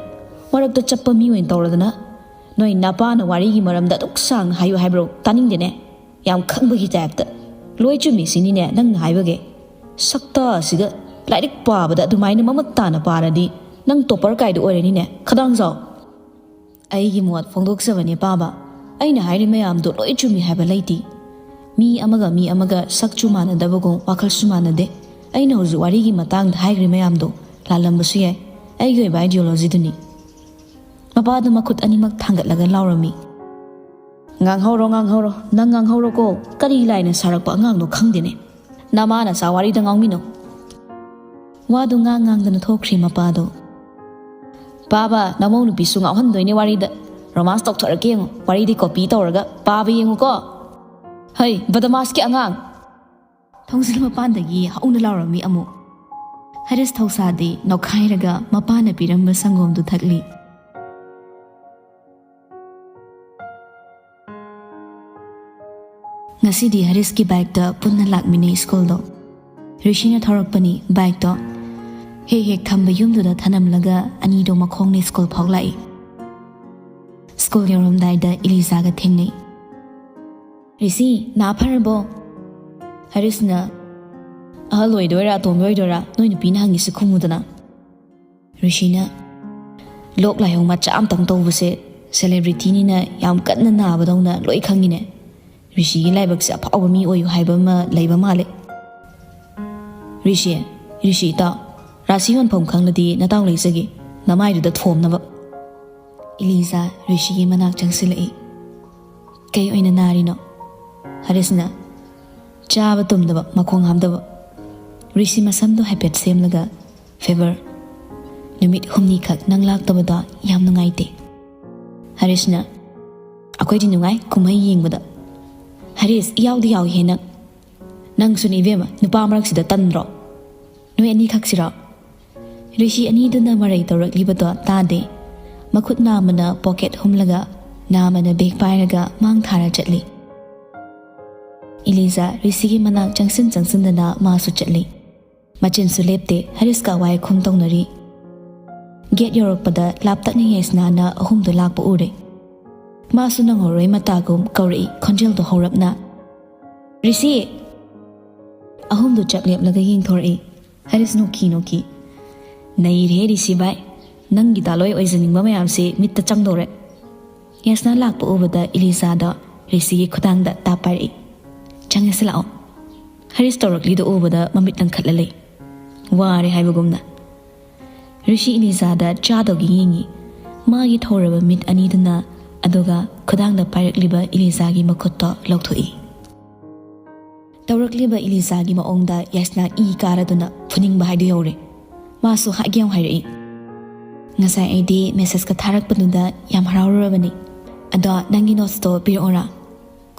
ꯃꯔꯛꯇ ꯆꯞꯄ ꯃꯤ ꯑꯣꯏꯅ ꯇꯧꯔꯗꯅ ꯅꯣꯏ ꯅꯄꯥꯅ ꯋꯥꯔꯤꯒꯤ ꯃꯔꯝꯗ ꯑꯗꯨꯛ ꯁꯥꯡꯅ ꯍꯥꯏꯌꯨ ꯍꯥꯏꯕ꯭ꯔꯣ? ꯇꯥꯅꯤꯡꯗꯦꯅꯦ꯫ ꯌꯥꯝ ꯈꯪꯕꯒꯤ ꯇꯥꯏꯞꯇ꯫ ꯂꯣꯏ ꯆꯨꯝꯃꯤ ꯁꯤꯅꯤꯅꯦ ꯅꯪꯅ ꯍꯥꯏꯕꯒꯤ꯫ ꯁꯛꯇ ꯑꯁꯤꯒ꯫ ꯂꯥꯏꯔꯤꯛ ꯄꯥꯕꯗ ꯑꯗꯨꯃꯥꯏꯅ ꯃꯃꯨꯠ ꯇꯥꯅ ꯄꯥꯔꯗꯤ ꯅꯪ ꯇꯣꯄꯔ ꯀꯥꯏꯗꯣ ꯑꯣꯏꯔꯅꯤꯅꯦ, ꯈꯗꯥꯡꯖꯥꯎ꯫ ꯑꯩꯒꯤ ꯃꯣꯠ ꯐꯣꯡꯗꯣꯛꯆꯕꯅꯦ ꯄꯥꯕ꯫ ꯑꯩꯅ ꯍꯥꯏꯔꯤ ꯃꯌꯥꯝꯗꯣ ꯂꯣꯏ ꯆꯨꯝꯃꯤ ꯍꯥꯏꯕ ꯂꯩꯇꯦ꯫ ꯃꯤ ꯑꯃꯒ ꯃꯤ ꯑꯃꯒ ꯁꯛꯁꯨ ꯃꯥꯟꯅꯗꯕꯒꯨꯝ ꯋꯥꯈꯜꯁꯨ ꯃꯥꯟꯅꯗꯦ꯫ ꯑꯩꯅ ꯍꯧꯖꯤꯛ ꯋꯥꯔꯤꯒꯤ ꯃꯇꯥꯡꯗ ꯍꯥꯏꯈ꯭ꯔꯤ ꯃꯌꯥꯝꯗꯣ ꯂꯥꯜꯂꯝꯕꯁꯨ ꯌꯥꯏ꯫ ꯑꯩꯒꯤ ꯑꯣꯏꯕ ideologyꯗꯨꯅꯤ꯫ ꯃꯄꯥꯗꯨ ꯃꯈꯨꯠ ꯑꯅꯤꯃꯛ ꯊꯥꯡꯒꯠꯂꯒ ꯂꯥꯎꯔꯝꯃꯤ꯫ "ꯉꯥꯡꯍꯧꯔꯣ, ꯉꯥꯡꯍꯧꯔꯣ, ꯅꯪ ꯉꯥꯡꯍꯧꯔꯣꯀꯣ꯫ ꯀꯔꯤ ꯂꯥꯏꯅ ꯁꯥꯔꯛꯄ ꯑꯉꯥꯡꯅꯣ ꯈꯪꯗꯦꯅꯦ꯫ ꯅꯃꯥ ꯅꯆꯥ ꯋꯥꯔꯤꯗ ꯉꯥꯡꯃꯤꯟꯅꯧ꯫" ꯋꯥꯗꯨ ꯉꯥꯡ ꯉꯥꯡꯗꯅ ꯊꯣꯛꯈ꯭ꯔꯦ ꯃꯄꯥꯗꯣ꯫ "ꯄꯥꯕ, ꯅꯃꯧ ꯅꯨꯄꯤꯁꯨ ꯉꯥꯎꯍꯟꯗꯣꯏꯅꯦ ꯋꯥꯔꯤꯗ꯫ Romance ꯇꯧꯊꯣꯔꯛꯀꯦ ꯌꯦꯡꯉꯨ, ꯋꯥꯔꯤꯗꯤ copy ꯇꯧꯔꯒ꯫ ꯄꯥꯕ ꯌꯦꯡꯉꯨꯀꯣ꯫ ꯍꯩ, ꯕꯗꯃꯥꯁꯀꯤ ꯑꯉꯥꯡ!" ꯊꯣꯡꯖꯤꯜ ꯃꯄꯥꯟꯗꯒꯤ ꯍꯧꯅ ꯂꯥꯎꯔꯝꯃꯤ ꯑꯃꯨꯛ꯫ ꯍꯔꯤꯁ ꯊꯧꯁꯥꯗꯦ ꯅꯣꯛꯈꯥꯏꯔꯒ ꯃꯄꯥꯅ ꯄꯤꯔꯝꯕ ꯁꯪꯒꯣꯝꯗꯨ ꯊꯛꯂꯤ꯫ ꯉꯁꯤꯗꯤ ꯍꯔꯤꯁꯀꯤ bikeꯇ ꯄꯨꯟꯅ ꯂꯥꯛꯃꯤꯟꯅꯩ ꯁ꯭ꯀꯨꯜꯗꯣ꯫ ꯔꯤꯁꯤꯅ ꯊꯧꯔꯛꯄꯅꯤ bikeꯇꯣ꯫ ꯍꯦꯛ ꯍꯦꯛ ꯊꯝꯕ ꯌꯨꯝꯗꯨꯗ ꯊꯅꯝꯂꯒ ꯑꯅꯤꯗꯣ ꯃꯈꯣꯡꯅ ꯁ꯭ꯀꯨꯜ ꯐꯥꯎ ꯂꯥꯛꯏ꯫ ꯁ꯭ꯀꯨꯜ ꯌꯧꯔꯝꯗꯥꯏꯗ ꯏꯂꯤꯖꯥꯒ ꯊꯦꯡꯅꯩ꯫ "ꯔꯤꯁꯤ, ꯅꯥ ꯐꯔꯕꯣ?" ꯍꯔꯤꯁꯅ, "ꯑꯍꯜ ꯑꯣꯏꯗꯣꯏꯔꯥ ꯑꯇꯣꯝꯕꯤ ꯑꯣꯏꯗꯣꯏꯔꯥ? ꯅꯣꯏ ꯅꯨꯄꯤꯅ ꯍꯪꯉꯤꯁꯤ ꯈꯨꯝꯃꯨꯗꯅ꯫" ꯔꯤꯁꯤꯅ, "ꯂꯣꯛ ꯂꯥꯏꯍꯧ ꯃꯆꯥ ꯑꯝꯇꯪ ꯇꯧꯕꯁꯦ celebrityꯅꯤꯅ ꯌꯥꯝ ꯀꯟꯅ ꯅꯥꯕꯗꯧꯅ ꯂꯣꯏ ꯈꯪꯉꯤꯅꯦ꯫ ꯔꯤꯁꯤꯒꯤ ꯂꯥꯏꯕꯛꯁꯦ ꯑꯐꯥꯎꯕ ꯃꯤ ꯑꯣꯏꯌꯨ ꯍꯥꯏꯕ ꯑꯃ ꯂꯩꯕ ꯃꯥꯜꯂꯦ꯫ ꯔꯤꯁꯤ, ꯔꯤꯁꯤ ꯏꯇꯥꯎ, ꯔꯥꯁꯤ ꯌꯣꯟꯐꯝ ꯈꯪꯂꯗꯤ ꯅꯇꯥꯎ ꯂꯩꯖꯒꯦ, ꯅꯃꯥꯏꯗꯨꯗ ꯊꯣꯝꯅꯕ꯫" ꯏꯂꯤꯖꯥ ꯔꯤꯁꯤꯒꯤ ꯃꯅꯥꯛ ꯆꯪꯁꯤꯜꯂꯛꯏ꯫ "ꯀꯩ ꯑꯣꯏꯅ ꯅꯥꯔꯤꯅꯣ?" ꯍꯔꯤꯁꯅ, "ꯆꯥꯕ ꯇꯨꯝꯗꯕ, ꯃꯈꯣꯡ ꯍꯥꯝꯗꯕ꯫" ꯔꯤꯁꯤ ꯃꯁꯝꯗꯣ ꯍꯥꯏꯐꯦꯠ ꯁꯦꯝꯂꯒ, "ꯐꯦꯕꯔ, ꯅꯨꯃꯤꯠ ꯍꯨꯝꯅꯤꯈꯛ ꯅꯪ ꯂꯥꯛꯇꯕꯗꯣ ꯌꯥꯝ ꯅꯨꯡꯉꯥꯏꯇꯦ꯫" ꯍꯔꯤꯁꯅ, "ꯑꯩꯈꯣꯏꯗꯤ ꯅꯨꯡꯉꯥꯏ ꯀꯨꯝꯍꯩ ꯌꯦꯡꯕꯗ꯫" "ꯍꯔꯤꯁ, ꯏꯌꯥꯎꯗꯤ ꯌꯥꯎꯏꯍꯦ ꯅꯪ꯫ ꯅꯪꯁꯨꯅꯦ ꯏꯕꯦꯝꯃ, ꯅꯨꯄꯥ ꯃꯔꯛꯁꯤꯗ ꯇꯟꯗ꯭ꯔꯣ? ꯅꯣꯏ ꯑꯅꯤꯈꯛꯁꯤꯔꯣ?" ꯔꯤꯁꯤ ꯑꯅꯤꯗꯨꯅ ꯃꯔꯩ ꯇꯧꯔꯛꯂꯤꯕꯗꯣ ꯇꯥꯗꯦ꯫ ꯃꯈꯨꯠ ꯅꯥꯝꯃꯅ ꯄꯣꯀꯦꯠ ꯍꯨꯝꯂꯒ, ꯅꯥꯝꯃꯅ ꯕꯦꯒ ꯄꯥꯏꯔꯒ ꯃꯥꯡ ꯊꯥꯔ ꯆꯠꯂꯤ꯫ ꯏꯂꯤꯖꯥ ꯔꯤꯁꯤꯒꯤ ꯃꯅꯥꯛ ꯆꯪꯁꯤꯟ ꯆꯪꯁꯤꯟꯗꯅ ꯃꯥꯁꯨ ꯆꯠꯂꯤ꯫ ꯃꯆꯤꯟꯁꯨ ꯂꯦꯞꯇꯦ, ꯍꯔꯤꯁꯀ ꯋꯥꯏ ꯈꯨꯝ ꯇꯧꯅꯔꯤ꯫ ꯒꯦꯠ ꯌꯧꯔꯛꯄꯗ ꯂꯥꯞꯇꯛꯅ ꯌꯥꯏꯁꯅꯥꯅ ꯑꯍꯨꯝꯗꯨ ꯂꯥꯛꯄ ꯎꯔꯦ꯫ ꯃꯥꯁꯨ ꯅꯪꯍꯧꯔꯣꯏ ꯃꯇꯥꯒꯨꯝ ꯀꯧꯔꯛꯏ ꯈꯣꯟꯖꯦꯜꯗꯣ ꯍꯧꯔꯞꯅ꯫ "ꯔꯤꯁꯤ!" ꯑꯍꯨꯝꯗꯨ ꯆꯞ ꯂꯦꯞꯂꯒ ꯌꯦꯡꯊꯣꯔꯛꯏ꯫ ꯍꯔꯤꯁ ꯅꯣꯛꯈꯤ ꯅꯣꯛꯈꯤ꯫ "ꯅꯩꯔꯦꯍꯦ ꯔꯤꯁꯤ ꯚꯥꯏ, ꯅꯪꯒꯤ ꯗꯥꯂꯣꯏ ꯑꯣꯏꯖꯅꯤꯡꯕ ꯃꯌꯥꯝꯁꯦ ꯃꯤꯠꯇ ꯆꯪꯗꯧꯔꯦ"꯫ ꯌꯥꯁꯅꯥ ꯂꯥꯛꯄ ꯎꯕꯗ ꯏꯂꯤꯖꯥꯗ ꯔꯤꯁꯤꯒꯤ ꯈꯨꯗꯥꯡꯗ ꯇꯥꯞ ꯄꯥꯏꯔꯛꯏ꯫ "ꯆꯪꯉꯁꯤ ꯂꯥꯛꯑꯣ"꯫ ꯍꯔꯤꯁ ꯇꯧꯔꯛꯂꯤꯗꯨ ꯎꯕꯗ ꯃꯃꯤꯠ ꯂꯪꯈꯠꯂ ꯂꯩ, ꯋꯥꯔꯦ ꯍꯥꯏꯕꯒꯨꯝꯅ꯫ ꯔꯤꯁꯤ ꯏꯂꯤꯖꯥꯗ ꯆꯥꯗꯧꯒꯤ ꯌꯦꯡꯉꯤ꯫ ꯃꯥꯒꯤ ꯊꯧꯔꯕ ꯃꯤꯠ ꯑꯅꯤꯗꯨꯅ, ꯑꯗꯨꯒ ꯈꯨꯗꯥꯡꯗ ꯄꯥꯏꯔꯛꯂꯤꯕ ꯏꯂꯤꯖꯥꯒꯤ ꯃꯈꯨꯠꯇꯣ ꯂꯧꯊꯣꯛꯏ꯫ ꯇꯧꯔꯛꯂꯤꯕ ꯏꯂꯤꯖꯥꯒꯤ ꯃꯑꯣꯡꯗ ꯌꯥꯁꯅꯥ ꯏ ꯀꯥꯔꯗꯨꯅ ꯐꯨꯅꯤꯡꯕ ꯍꯥꯏꯗꯨ ꯌꯧꯔꯦ꯫ ꯃꯥꯁꯨ ꯍꯥꯏꯒꯦ ꯌꯥꯎ ꯍꯥꯏꯔꯛꯏ꯫ "ꯉꯁꯥꯏ ꯑꯩꯗꯤ ꯃꯦꯁꯦꯖꯀ ꯊꯥꯔꯛꯄꯗꯨꯗ ꯌꯥꯝ ꯍꯔꯥꯎꯔꯨꯔꯕꯅꯤ꯫ ꯑꯗꯣ ꯅꯪꯒꯤ ꯅꯣꯠꯁꯇꯣ ꯄꯤꯔꯛꯑꯣꯔꯥ?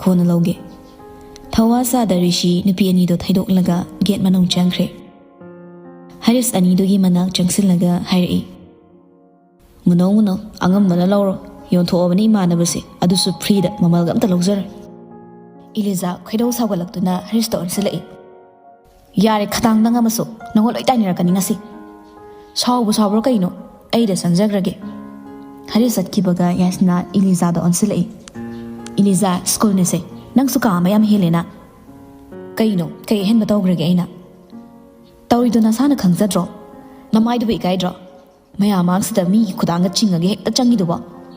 ꯀꯣꯟꯅ ꯂꯧꯒꯦ"꯫ ꯊꯧꯋꯥ ꯁꯥꯗ ꯔꯤꯁꯤ ꯅꯨꯄꯤ ꯑꯅꯤꯗꯣ ꯊꯩꯗꯣꯛꯂꯒ ꯒꯦꯠ ꯃꯅꯨꯡ ꯆꯪꯈ꯭ꯔꯦ꯫ ꯍꯔꯤꯁ ꯑꯅꯤꯗꯨꯒꯤ ꯃꯅꯥꯛ ꯆꯪꯁꯤꯜꯂꯒ ꯍꯥꯏꯔꯛꯏ, "ꯃꯨꯅꯧ ꯃꯨꯅꯧ, ꯑꯉꯝꯕꯅ ꯂꯧꯔꯣ, ꯌꯣꯟꯊꯣꯛꯑꯕꯅꯤ ꯏꯃꯥꯟꯅꯕꯁꯦ, ꯑꯗꯨꯁꯨ ꯐ꯭ꯔꯤꯗ, ꯃꯃꯜꯒ ꯑꯝꯇ ꯂꯧꯖꯔꯣꯏ"꯫ ꯏꯂꯤꯖꯥ ꯈꯣꯏꯗꯧ ꯁꯥꯎꯒꯠꯂꯛꯇꯨꯅ ꯍꯔꯤꯁꯇ ꯑꯣꯟꯁꯤꯜꯂꯛꯏ꯫ "ꯌꯥꯔꯦ, ꯈꯗꯥꯡ ꯅꯪ ꯑꯃꯁꯨ, ꯅꯪꯉꯣꯟ ꯂꯣꯏ ꯇꯥꯏꯅꯔꯛꯀꯅꯤ ꯉꯁꯤ꯫ ꯁꯥꯎꯕꯨ ꯁꯥꯎꯕ꯭ꯔꯣ ꯀꯩꯅꯣ? ꯑꯩꯗ ꯆꯪꯖꯈ꯭ꯔꯒꯦ"꯫ ꯍꯔꯤꯁ ꯆꯠꯈꯤꯕꯒ ꯌꯥꯁꯅꯥ ꯏꯂꯤꯖꯥꯗ ꯑꯣꯟꯁꯤꯜꯂꯛꯏ꯫ "ꯏꯂꯤꯖꯥ, ꯁ꯭ꯀꯨꯜꯅꯦꯁꯦ, ꯅꯪꯁꯨ ꯀꯥ ꯑꯃ ꯌꯥꯝ ꯍꯦꯜꯂꯦꯅ꯫ ꯀꯩꯅꯣ, ꯀꯩ ꯑꯍꯦꯟꯕ ꯇꯧꯈ꯭ꯔꯒꯦ ꯑꯩꯅ?" "ꯇꯧꯔꯤꯗꯣ ꯅꯁꯥꯅ ꯈꯪꯖꯗ꯭ꯔꯣ? ꯅꯃꯥꯏꯗꯨꯕꯨ ꯏꯀꯥꯏꯗ꯭ꯔꯣ? ꯃꯌꯥꯝ ꯃꯥꯡꯁꯤꯗ ꯃꯤꯒꯤ ꯈꯨꯗꯥꯡꯒ ꯆꯤꯡꯉꯒ ꯍꯦꯛꯇ ꯆꯪꯉꯤꯗꯨꯕꯣ?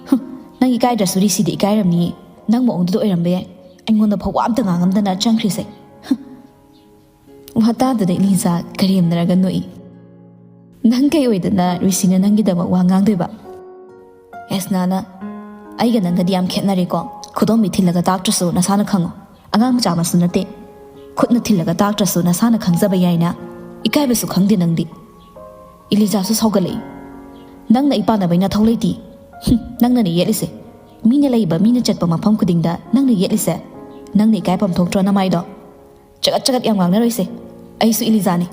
ꯍꯨꯝ, ꯅꯪ ꯏꯀꯥꯏꯗ꯭ꯔꯁꯨ ꯔꯤꯁꯤꯗꯤ ꯏꯀꯥꯏꯔꯝꯅꯤꯌꯦ꯫ ꯅꯪ ꯃꯑꯣꯡꯗꯨꯗ ꯑꯣꯏꯔꯝꯕ ꯌꯥꯏ꯫ ꯑꯩꯉꯣꯟꯗ ꯐꯥꯎ ꯋꯥ ꯑꯝꯇ ꯉꯥꯡꯉꯝꯗꯅ ꯆꯪꯈ꯭ꯔꯤꯁꯦ"꯫ ꯍꯨꯝ꯫ ꯋꯥ ꯇꯥꯗꯨꯗ ꯏꯂꯤꯖꯥ ꯀꯔꯦꯝꯅꯔꯒ ꯅꯣꯛꯏ꯫ "ꯅꯪ ꯀꯩ ꯑꯣꯏꯗꯅ ꯔꯤꯁꯤꯅ ꯅꯪꯒꯤꯗꯃꯛ ꯋꯥ ꯉꯥꯡꯗꯣꯏꯕ?" ꯌꯥꯁꯅꯥꯅ, "ꯑꯩꯒ ꯅꯪꯒꯗꯤ ꯌꯥꯝ ꯈꯦꯠꯅꯔꯦꯀꯣ꯫ ꯈꯨꯗꯣꯝꯕꯤ ꯊꯤꯜꯂꯒ ꯇꯥꯛꯇ꯭ꯔꯁꯨ ꯅꯁꯥꯅ ꯈꯪꯉꯣ꯫ ꯑꯉꯥꯡ ꯃꯆꯥ ꯃꯁꯨ ꯅꯠꯇꯦ꯫ ꯈꯨꯠꯅ ꯊꯤꯜꯂꯒ ꯇꯥꯛꯇ꯭ꯔꯁꯨ ꯅꯁꯥꯅ ꯈꯪꯖꯕ ꯌꯥꯏꯅ꯫ ꯏꯀꯥꯏꯕꯁꯨ ꯈꯪꯗꯦ ꯅꯪꯗꯤ"꯫ ꯏꯂꯤꯖꯥꯁꯨ ꯁꯥꯎꯒꯠꯂꯛꯏ꯫ "ꯅꯪꯅ ꯑꯩ ꯄꯥꯟꯅꯕꯩ ꯅꯊꯧ ꯂꯩꯇꯦ꯫ ꯍꯨꯝ, ꯅꯪꯅꯅꯦ ꯌꯦꯠꯂꯤꯁꯦ꯫ ꯃꯤꯅ ꯂꯩꯕ, ꯃꯤꯅ ꯆꯠꯄ ꯃꯐꯝ ꯈꯨꯗꯤꯡꯗ ꯅꯪꯅ ꯌꯦꯠꯂꯤꯁꯦ꯫ ꯅꯪꯅ ꯏꯀꯥꯏꯐꯝ ꯊꯣꯛꯇ꯭ꯔꯣ ꯅꯃꯥꯏꯗꯣ? ꯆꯒꯠ ꯆꯒꯠ ꯌꯥꯝ ꯉꯥꯡꯅꯔꯣꯏꯁꯦ꯫ ꯑꯩꯁꯨ ꯏꯂꯤꯖꯥꯅꯤ"꯫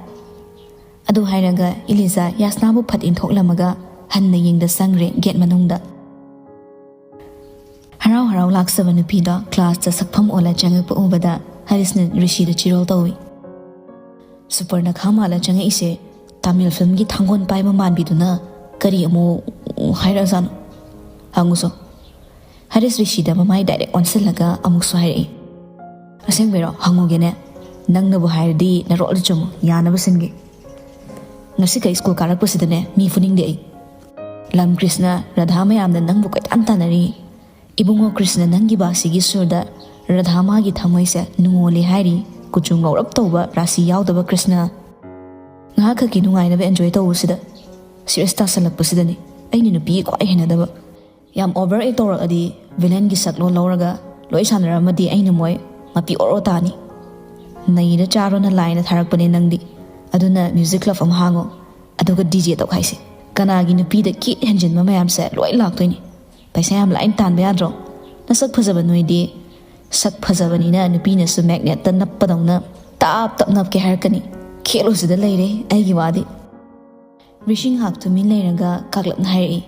ꯑꯗꯨ ꯍꯥꯏꯔꯒ ꯏꯂꯤꯖꯥ ꯌꯥꯁꯅꯥꯕꯨ ꯐꯠ ꯏꯟꯊꯣꯛꯂꯝꯃꯒ ꯍꯟꯅ ꯌꯦꯡꯗ ꯆꯪꯈ꯭ꯔꯦ ꯒꯦꯠ ꯃꯅꯨꯡꯗ꯫ ꯍꯔꯥꯎ ꯍꯔꯥꯎ ꯂꯥꯛꯆꯕ ꯅꯨꯄꯤꯗꯣ ꯀ꯭ꯂꯥꯁꯇ ꯁꯛꯐꯝ ꯑꯣꯜꯂ ꯆꯪꯉꯛꯄ ꯎꯕꯗ ꯍꯔꯤꯁꯅ ꯔꯤꯁꯤꯗ ꯆꯤꯔꯣꯜ ꯇꯧꯏ꯫ "ꯁꯨꯄꯔꯅꯈꯥ ꯃꯥꯜꯂ ꯆꯪꯉꯛꯏꯁꯦ ꯇꯥꯃꯤꯜ ꯐꯤꯂꯝꯒꯤ ꯊꯥꯡꯒꯣꯟ ꯄꯥꯏꯕ ꯃꯥꯟꯕꯤꯗꯨꯅ ꯀꯔꯤ ꯑꯃꯨꯛ ꯍꯥꯏꯔꯛꯑꯖꯥꯠꯅꯣ? ꯍꯪꯉꯨꯁꯣ"꯫ ꯍꯔꯤꯁ ꯔꯤꯁꯤꯗ ꯃꯃꯥꯏ ꯗꯥꯏꯔꯦꯛ ꯑꯣꯟꯁꯤꯜꯂꯒ ꯑꯃꯨꯛꯁꯨ ꯍꯥꯏꯔꯛꯏ, "ꯑꯁꯦꯡꯕꯩꯔꯣ? ꯍꯪꯉꯨꯒꯦꯅꯦ꯫ ꯅꯪꯅꯕꯨ ꯍꯥꯏꯔꯗꯤ ꯅꯔꯣꯜꯗ ꯆꯨꯝꯃꯨ, ꯌꯥꯅꯕ ꯁꯤꯟꯒꯦ꯫ ꯉꯁꯤꯈꯩ ꯁ꯭ꯀꯨꯜ ꯀꯥꯔꯛꯄꯁꯤꯗꯅꯦ ꯃꯤ ꯐꯨꯅꯤꯡꯗꯦ ꯑꯩ꯫ ꯂꯝ ꯀ꯭ꯔꯤꯁꯅ ꯔꯥꯙꯥ ꯃꯌꯥꯝꯅ ꯅꯪꯕꯨ ꯀꯣꯏꯇꯥꯟ ꯇꯥꯟꯅꯔꯤ꯫ ꯏꯕꯨꯡꯉꯣ ꯀ꯭ꯔꯤꯁꯅ ꯅꯪꯒꯤ ꯕꯥꯁꯤꯒꯤ ꯁꯨꯔꯗ ꯔꯥꯙꯥ ꯃꯥꯒꯤ ꯊꯃꯣꯏꯁꯦ ꯅꯨꯡꯉꯣꯜꯂꯤ ꯍꯥꯏꯔꯤ, ꯀꯨꯆꯨ ꯉꯧꯔꯞ ꯇꯧꯕ ꯔꯥꯁꯤ ꯌꯥꯎꯗꯕ ꯀ꯭ꯔꯤꯁꯅ꯫ ꯉꯥꯏꯍꯥꯛꯈꯛꯀꯤ ꯅꯨꯡꯉꯥꯏꯅꯕ ꯑꯦꯟꯖꯣꯏ ꯇꯧꯕꯁꯤꯗ ꯁꯤꯔꯤꯌꯁ ꯇꯥꯁꯜꯂꯛꯄꯁꯤꯗꯅꯤ ꯑꯩꯅ ꯅꯨꯄꯤ ꯈ꯭ꯋꯥꯏ ꯍꯩꯅꯗꯕ꯫ ꯌꯥꯝ ꯑꯣꯚꯔ ꯑꯦꯛ ꯇꯧꯔꯛꯑꯗꯤ ꯚꯤꯂꯦꯟꯒꯤ ꯁꯛꯂꯣꯟ ꯂꯧꯔꯒ ꯂꯣꯏ ꯁꯥꯟꯅꯔꯝꯃꯗꯤ ꯑꯩꯅ ꯃꯣꯏ ꯃꯄꯤ ꯑꯣꯔ ꯑꯣ ꯇꯥꯅꯤ꯫ ꯅꯩꯔ ꯆꯥꯔꯣꯅ ꯂꯥꯏꯅ ꯊꯥꯔꯛꯄꯅꯦ ꯅꯪꯗꯤ꯫ ꯑꯗꯨꯅ ꯃ꯭ꯌꯨꯖꯤꯛ ꯀ꯭ꯂꯕ ꯑꯃ ꯍꯥꯡꯉꯣ, ꯑꯗꯨꯒ ꯗꯤ ꯖꯦ ꯇꯧꯈꯥꯏꯁꯦ꯫ ꯀꯅꯥꯒꯤ ꯅꯨꯄꯤꯗ ꯀꯤꯠ ꯍꯦꯟꯖꯤꯟꯕ ꯃꯌꯥꯝꯁꯦ ꯂꯣꯏ ꯂꯥꯛꯇꯣꯏꯅꯤ꯫ ꯄꯩꯁꯥ ꯌꯥꯝ ꯂꯥꯏꯅ ꯇꯥꯟꯕ ꯌꯥꯗ꯭ꯔꯣ? ꯅꯁꯛ ꯐꯖꯕ ꯅꯣꯏꯗꯤ꯫ ꯁꯛ ꯐꯖꯕꯅꯤꯅ ꯅꯨꯄꯤꯅꯁꯨ ꯃꯦꯒꯅꯦꯠꯇ ꯅꯞꯄꯗꯧꯅ ꯇꯥꯞ ꯇꯞ ꯅꯞꯀꯦ ꯍꯥꯏꯔꯛꯀꯅꯤ꯫ ꯈꯦꯠꯂꯨꯁꯤꯗ ꯂꯩꯔꯦ ꯑꯩꯒꯤ ꯋꯥꯗꯤ"꯫ ꯔꯤꯁꯤ ꯉꯥꯏꯍꯥꯛ ꯇꯨꯃꯤꯟ ꯂꯩꯔꯒ ꯀꯥꯛꯂꯞꯅ ꯍꯥꯏꯔꯛꯏ,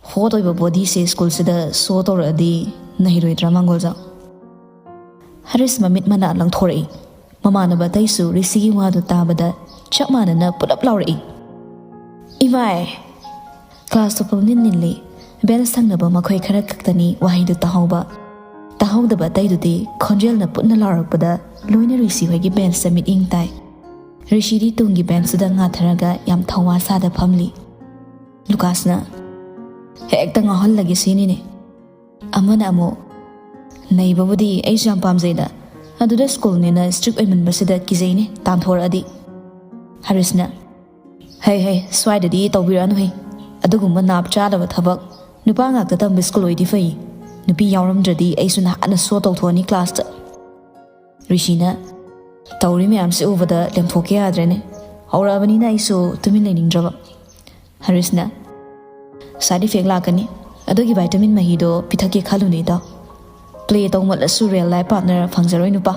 "ꯍꯣꯠ ꯑꯣꯏꯕ ꯕꯣꯗꯤꯁꯦ ꯁ꯭ꯀꯨꯜꯁꯤꯗ ꯁꯣ ꯇꯧꯔꯛꯑꯗꯤ ꯅꯩꯔꯣꯏꯗ꯭ꯔꯥ, ꯃꯥꯡꯒꯣꯜꯖꯥꯎ?" ꯍꯔꯤꯁ ꯃꯃꯤꯠ ꯃꯅꯥ ꯂꯪꯊꯣꯔꯛꯏ꯫ ꯃꯃꯥꯟꯅꯕ ꯑꯇꯩꯁꯨ ꯔꯤꯁꯤꯒꯤ ꯋꯥꯗꯨ ꯇꯥꯕꯗ ꯆꯞ ꯃꯥꯟꯅꯅ ꯄꯨꯂꯞ ꯂꯥꯎꯔꯛꯏ, "ꯏꯃꯥꯏ!" ꯀ꯭ꯂꯥꯁꯇꯨ ꯄꯨꯝꯅꯤꯟ ꯅꯤꯜꯂꯤ꯫ ꯕꯦꯟꯁ ꯊꯪꯅꯕ ꯃꯈꯣꯏ ꯈꯔ ꯈꯛꯇꯅꯤ ꯋꯥꯍꯩꯗꯨ ꯇꯥꯍꯧꯕ꯫ ꯇꯥꯍꯧꯗꯕ ꯑꯇꯩꯗꯨꯗꯤ ꯈꯣꯟꯖꯦꯜꯅ ꯄꯨꯟꯅ ꯂꯥꯎꯔꯛꯄꯗ ꯂꯣꯏꯅ ꯔꯤꯁꯤ ꯍꯣꯏꯒꯤ ꯕꯦꯟꯁꯇ ꯃꯤꯠꯌꯦꯡ ꯇꯥꯏ꯫ ꯔꯤꯁꯤꯗꯤ ꯇꯨꯡꯒꯤ ꯕꯦꯟꯁꯇꯨꯗ ꯉꯥꯊꯔꯒ ꯌꯥꯝ ꯊꯧꯋꯥ ꯁꯥꯗ ꯐꯝꯂꯤ꯫ ꯂꯨꯀꯥꯁꯅ, "ꯍꯦꯛꯇ ꯉꯥꯎꯍꯜꯂꯒꯦ ꯁꯤꯅꯤꯅꯦ꯫ ꯑꯃꯅ ꯑꯃꯨꯛ, ꯅꯩꯕꯕꯨꯗꯤ ꯑꯩꯁꯨ ꯌꯥꯝ ꯄꯥꯝꯖꯩꯗ, ꯑꯗꯨꯗ ꯁ꯭ꯀꯨꯜꯅꯦꯅ ꯏꯁꯇ꯭ꯔꯤꯛ ꯑꯣꯏꯃꯟꯕꯁꯤꯗ ꯀꯤꯖꯩꯅꯦ, ꯇꯥꯟꯊꯣꯔꯛꯑꯗꯤ"꯫ ꯍꯔꯤꯁꯅ, "ꯍꯩ ꯍꯩ, ꯁ꯭ꯋꯥꯏꯗꯗꯤ ꯇꯧꯕꯤꯔꯛꯑꯅꯨ ꯍꯩ꯫ ꯑꯗꯨꯒꯨꯝꯕ ꯅꯥꯞ ꯆꯥꯗꯕ ꯊꯕꯛ꯫ ꯅꯨꯄꯥ ꯉꯥꯛꯇ ꯇꯝꯕ ꯁ꯭ꯀꯨꯜ ꯑꯣꯏꯗꯤ ꯐꯩ꯫ ꯅꯨꯄꯤ ꯌꯥꯎꯔꯝꯗ꯭ꯔꯗꯤ ꯑꯩꯁꯨ ꯅꯍꯥꯟꯅ ꯁꯣ ꯇꯧꯊꯣꯛꯑꯅꯤ ꯀ꯭ꯂꯥꯁꯇ"꯫ ꯔꯤꯁꯤꯅ, "ꯇꯧꯔꯤ ꯃꯌꯥꯝꯁꯦ ꯎꯕꯗ ꯂꯦꯝꯊꯣꯛꯀꯦ ꯌꯥꯗ꯭ꯔꯦꯅꯦ꯫ ꯍꯧꯔꯛꯑꯕꯅꯤꯅ ꯑꯩꯁꯨ ꯇꯨꯃꯤꯟ ꯂꯩꯅꯤꯡꯗ꯭ꯔꯕ"꯫ ꯍꯔꯤꯁꯅ, "ꯁꯥꯏꯗ ꯏꯐꯦꯛ ꯂꯥꯛꯀꯅꯤ꯫ ꯑꯗꯨꯒꯤ ꯚꯥꯏꯇꯥꯃꯤꯟ ꯃꯍꯤꯗꯣ ꯄꯤꯊꯛꯀꯦ ꯈꯜꯂꯨꯅꯦ ꯏꯇꯥꯎ꯫ ꯄ꯭ꯂꯦ ꯇꯧꯃꯜꯂꯁꯨ ꯔꯤꯌꯦꯜ ꯂꯥꯏꯐ ꯄꯥꯔꯠꯅꯔ ꯐꯪꯖꯔꯣꯏ ꯅꯨꯄꯥ꯫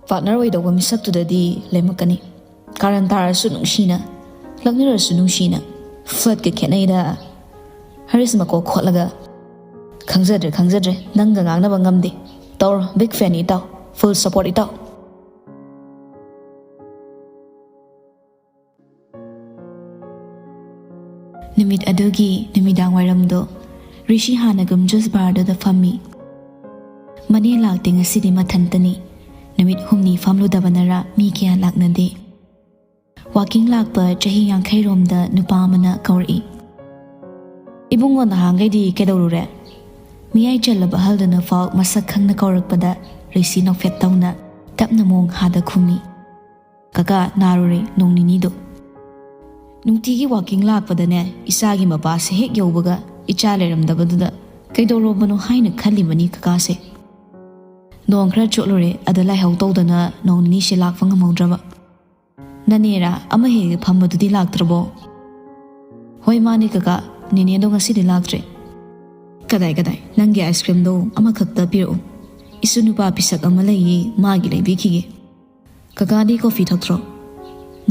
ꯄꯥꯔꯠꯅꯔ ꯑꯣꯏꯗꯧꯕ ꯃꯤꯁꯛꯇꯨꯗꯗꯤ ꯂꯦꯝꯃꯛꯀꯅꯤ꯫ ꯀꯥꯔꯟ ꯇꯥꯔꯁꯨ ꯅꯨꯡꯁꯤꯅ, ꯂꯛꯅꯔꯁꯨ ꯅꯨꯡꯁꯤꯅ꯫ ꯐꯠꯀ ꯈꯦꯠꯅꯩꯗ"꯫ ꯍꯔꯤꯁ ꯃꯀꯣꯛ ꯈꯣꯠꯂꯒ, "ꯈꯪꯖꯗ꯭ꯔꯦ, ꯈꯪꯖꯗ꯭ꯔꯦ, ꯅꯪꯒ ꯉꯥꯡꯅꯕ ꯉꯝꯗꯦ꯫ ꯇꯧꯔꯣ, ꯕꯤꯛ ꯐꯦꯟ ꯏꯇꯥꯎ, ꯐꯨꯜ ꯁꯄꯣꯔꯠ ꯏꯇꯥꯎ"꯫ ꯅꯨꯃꯤꯠ ꯑꯗꯨꯒꯤ ꯅꯨꯃꯤꯗꯥꯡ ꯋꯥꯏꯔꯝꯗꯣ ꯔꯤꯁꯤ ꯍꯥꯟꯅꯒꯨꯝ ꯖꯨꯁ ꯕꯥꯔꯗꯨꯗ ꯐꯝꯃꯤ꯫ ꯃꯅꯦ ꯂꯥꯛꯇꯦ, ꯉꯁꯤꯗꯤ ꯃꯊꯟꯇꯅꯤ꯫ ꯅꯨꯃꯤꯠ ꯍꯨꯝꯅꯤ ꯐꯝꯂꯨꯗꯕꯅꯔ ꯃꯤ ꯀꯌꯥ ꯂꯥꯛꯅꯗꯦ꯫ ꯋꯥꯀꯤꯡ ꯂꯥꯛꯄ ꯆꯍꯤ ꯌꯥꯡꯈꯩ ꯔꯣꯝꯗ ꯅꯨꯄꯥ ꯑꯃꯅ ꯀꯧꯔꯛꯏ꯫ "ꯏꯕꯨꯡꯉꯣ, ꯅꯍꯥꯟꯈꯩꯗꯤ ꯀꯩꯗꯧꯔꯨꯔꯦ?" ꯃꯤꯌꯥꯏ ꯆꯜꯂꯕ ꯑꯍꯜꯗꯨꯅ ꯐꯥꯎ ꯃꯁꯛ ꯈꯪꯅ ꯀꯧꯔꯛꯄꯗ ꯔꯤꯁꯤ ꯅꯣꯛꯐꯦꯠ ꯇꯧꯅ ꯇꯞꯅ ꯃꯣꯡ ꯍꯥꯗ ꯈꯨꯝꯃꯤ꯫ "ꯀꯀꯥ, ꯅꯥꯔꯨꯔꯦ ꯅꯣꯡ ꯅꯤꯅꯤꯗꯣ꯫ ꯅꯨꯡꯇꯤꯒꯤ ꯋꯥꯀꯤꯡ ꯂꯥꯛꯄꯗꯅꯦ, ꯏꯆꯥꯒꯤ ꯃꯄꯥꯁꯦ ꯍꯦꯛ ꯌꯧꯕꯒ ꯏꯆꯥ ꯂꯩꯔꯝꯗꯕꯗꯨꯗ ꯀꯩꯗꯧꯔꯕꯅꯣ ꯍꯥꯏꯅ ꯈꯜꯂꯤꯕꯅꯤ ꯀꯀꯥꯁꯦ꯫ ꯅꯣꯡ ꯈꯔ ꯆꯣꯠꯂꯨꯔꯦ, ꯑꯗ ꯂꯥꯏꯍꯧ ꯇꯧꯗꯅ ꯅꯣꯡ ꯅꯤꯅꯤꯁꯦ ꯂꯥꯛꯄ ꯉꯝꯍꯧꯗ꯭ꯔꯕ꯫ ꯅꯅꯦꯔꯥ ꯑꯃ ꯍꯦꯛ ꯐꯝꯕꯗꯨꯗꯤ ꯂꯥꯛꯇ꯭ꯔꯕꯣ?" "ꯍꯣꯏ, ꯃꯥꯅꯦ ꯀꯀꯥ, ꯅꯦꯅꯦꯗꯣ ꯉꯁꯤꯗꯤ ꯂꯥꯛꯇ꯭ꯔꯦ꯫ ꯀꯗꯥꯏ, ꯀꯗꯥꯏ, ꯅꯪꯒꯤ ꯑꯥꯏꯁ ꯀ꯭ꯔꯤꯝꯗꯣ ꯑꯃꯈꯛꯇ ꯄꯤꯔꯛꯎ꯫ ꯏꯁꯨ ꯅꯨꯄꯥ ꯄꯤꯁꯛ ꯑꯃ ꯂꯩꯌꯦ, ꯃꯥꯒꯤ ꯂꯩꯕꯤꯈꯤꯒꯦ꯫ ꯀꯀꯥꯗꯤ ꯀꯣꯐꯤ ꯊꯛꯇ꯭ꯔꯣ?"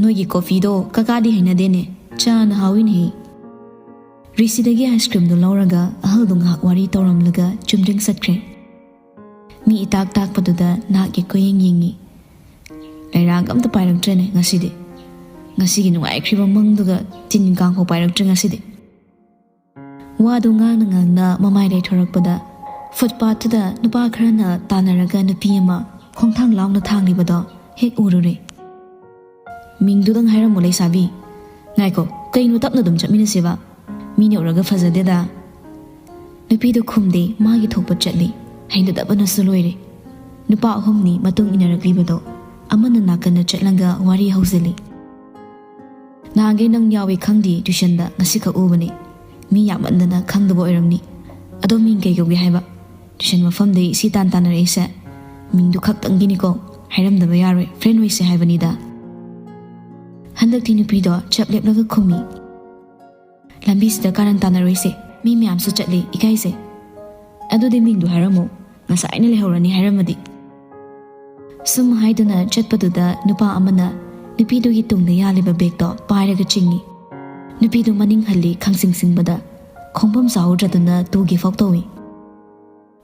"ꯅꯣꯏꯒꯤ ꯀꯣꯐꯤꯗꯣ ꯀꯀꯥꯗꯤ ꯍꯩꯅꯗꯦꯅꯦ, ꯆꯥꯅ ꯍꯥꯎꯏꯅꯦꯍꯦ꯫" ꯔꯤꯁꯤꯗꯒꯤ ꯑꯥꯏꯁ ꯀ꯭ꯔꯤꯝꯗꯣ ꯂꯧꯔꯒ ꯑꯍꯜꯗꯣ ꯉꯥꯏꯍꯥꯛ ꯋꯥꯔꯤ ꯇꯧꯔꯝꯂꯒ ꯆꯨꯝꯗ꯭ꯔꯤꯡ ꯆꯠꯈ꯭ꯔꯦ꯫ ꯃꯤ ꯏꯇꯥꯛ ꯇꯥꯛꯄꯗꯨꯗ ꯅꯥꯛꯀꯤ ꯀꯣꯏꯌꯦꯡ ꯌꯦꯡꯉꯤ꯫ "ꯂꯩꯔꯥꯡ ꯑꯝꯇ ꯄꯥꯏꯔꯛꯇ꯭ꯔꯦꯅꯦ ꯉꯁꯤꯗꯤ꯫ ꯉꯁꯤꯒꯤ ꯅꯨꯡꯉꯥꯏꯈ꯭ꯔꯤꯕ ꯃꯪꯗꯨꯒ ꯇꯤꯟ ꯀꯥꯡꯐꯥꯎ ꯄꯥꯏꯔꯛꯇ꯭ꯔꯦ ꯉꯁꯤꯗꯤ꯫" ꯋꯥꯗꯨ ꯉꯥꯡꯅ ꯉꯥꯡꯅ ꯃꯃꯥꯏ ꯂꯩꯊꯣꯔꯛꯄꯗ ꯐꯨꯠꯄꯥꯠꯇꯨꯗ ꯅꯨꯄꯥ ꯈꯔꯅ ꯇꯥꯟꯅꯔꯒ ꯅꯨꯄꯤ ꯑꯃ ꯈꯣꯡꯊꯥꯡ ꯂꯥꯎꯅ ꯊꯥꯡꯂꯤꯕꯗꯣ ꯍꯦꯛ ꯎꯔꯨꯔꯦ꯫ "ꯃꯤꯡꯗꯨꯗꯪ ꯍꯥꯏꯔꯝꯃꯨ ꯂꯩꯁꯥꯕꯤ꯫ ꯉꯥꯏꯈꯣ, ꯀꯩꯅꯣ ꯇꯞꯅ ꯑꯗꯨꯝ ꯆꯠꯃꯤꯟꯅꯁꯦꯕ? ꯃꯤꯅ ꯎꯔꯒ ꯐꯖꯗꯦꯗ꯫" ꯅꯨꯄꯤꯗꯨ ꯈꯨꯝꯗꯦ, ꯃꯥꯒꯤ ꯊꯣꯛꯄ ꯆꯠꯂꯤ꯫ ꯍꯩꯅꯗꯕꯅꯁꯨ ꯂꯣꯏꯔꯦ꯫ ꯅꯨꯄꯥ ꯑꯍꯨꯝꯅꯤ ꯃꯇꯨꯡ ꯏꯟꯅꯔꯛꯂꯤꯕꯗꯣ꯫ ꯑꯃꯅ ꯅꯥꯀꯟꯗ ꯆꯠꯂꯒ ꯋꯥꯔꯤ ꯍꯧꯖꯤꯜꯂꯤ꯫ "ꯅꯍꯥꯟꯈꯩ ꯅꯪ ꯌꯥꯎꯏ ꯈꯪꯗꯦ, ꯇ꯭ꯌꯨꯁꯟꯗ ꯉꯁꯤꯈꯛ ꯎꯕꯅꯤ꯫ ꯃꯤ ꯌꯥꯝꯃꯟꯗꯅ ꯈꯪꯗꯕ ꯑꯣꯏꯔꯝꯅꯤ꯫ ꯑꯗꯣ ꯃꯤꯡ ꯀꯩ ꯀꯧꯒꯦ ꯍꯥꯏꯕ? ꯇ꯭ꯌꯨꯁꯟ ꯃꯐꯝꯗꯩ ꯁꯤ ꯇꯥꯟ ꯇꯥꯟꯅꯔꯛꯏꯁꯦ꯫ ꯃꯤꯡꯗꯨ ꯈꯛꯇꯪꯒꯤꯅꯤꯀꯣ, ꯍꯥꯏꯔꯝꯗꯕ ꯌꯥꯔꯣꯏ, ꯐ꯭ꯔꯦꯟ ꯑꯣꯏꯁꯦ ꯍꯥꯏꯕꯅꯤꯗ꯫" ꯍꯟꯗꯛꯇꯤ ꯅꯨꯄꯤꯗꯣ ꯆꯞ ꯂꯦꯞꯂꯒ ꯈꯨꯝꯃꯤ꯫ "ꯂꯝꯕꯤꯁꯤꯗ ꯀꯥꯔꯟ ꯇꯥꯟꯅꯔꯣꯏꯁꯦ, ꯃꯤ ꯃꯌꯥꯝꯁꯨ ꯆꯠꯂꯤ, ꯏꯀꯥꯏꯖꯩ꯫" "ꯑꯗꯨꯗꯤ ꯃꯤꯡꯗꯨ ꯍꯥꯏꯔꯝꯃꯣ, ꯉꯁꯥꯏꯅ ꯂꯩꯍꯧꯔꯅꯤ ꯍꯥꯏꯔꯝꯃꯗꯤ꯫" ꯁꯨꯝ ꯍꯥꯏꯗꯨꯅ ꯆꯠꯄꯗꯨꯗ ꯅꯨꯄꯥ ꯑꯃꯅ ꯅꯨꯄꯤꯗꯨꯒꯤ ꯇꯨꯡꯗ ꯌꯥꯜꯂꯤꯕ ꯕꯦꯒꯇꯣ ꯄꯥꯏꯔꯒ ꯆꯤꯡꯏ꯫ ꯅꯨꯄꯤꯗꯨ ꯃꯅꯤꯡ ꯍꯜꯂꯤ, ꯈꯪꯁꯤꯡ ꯁꯤꯡꯕꯗ ꯈꯣꯡꯐꯝ ꯆꯥꯍꯧꯗ꯭ꯔꯗꯨꯅ ꯇꯨꯒꯦ ꯐꯥꯎ ꯇꯧꯏ꯫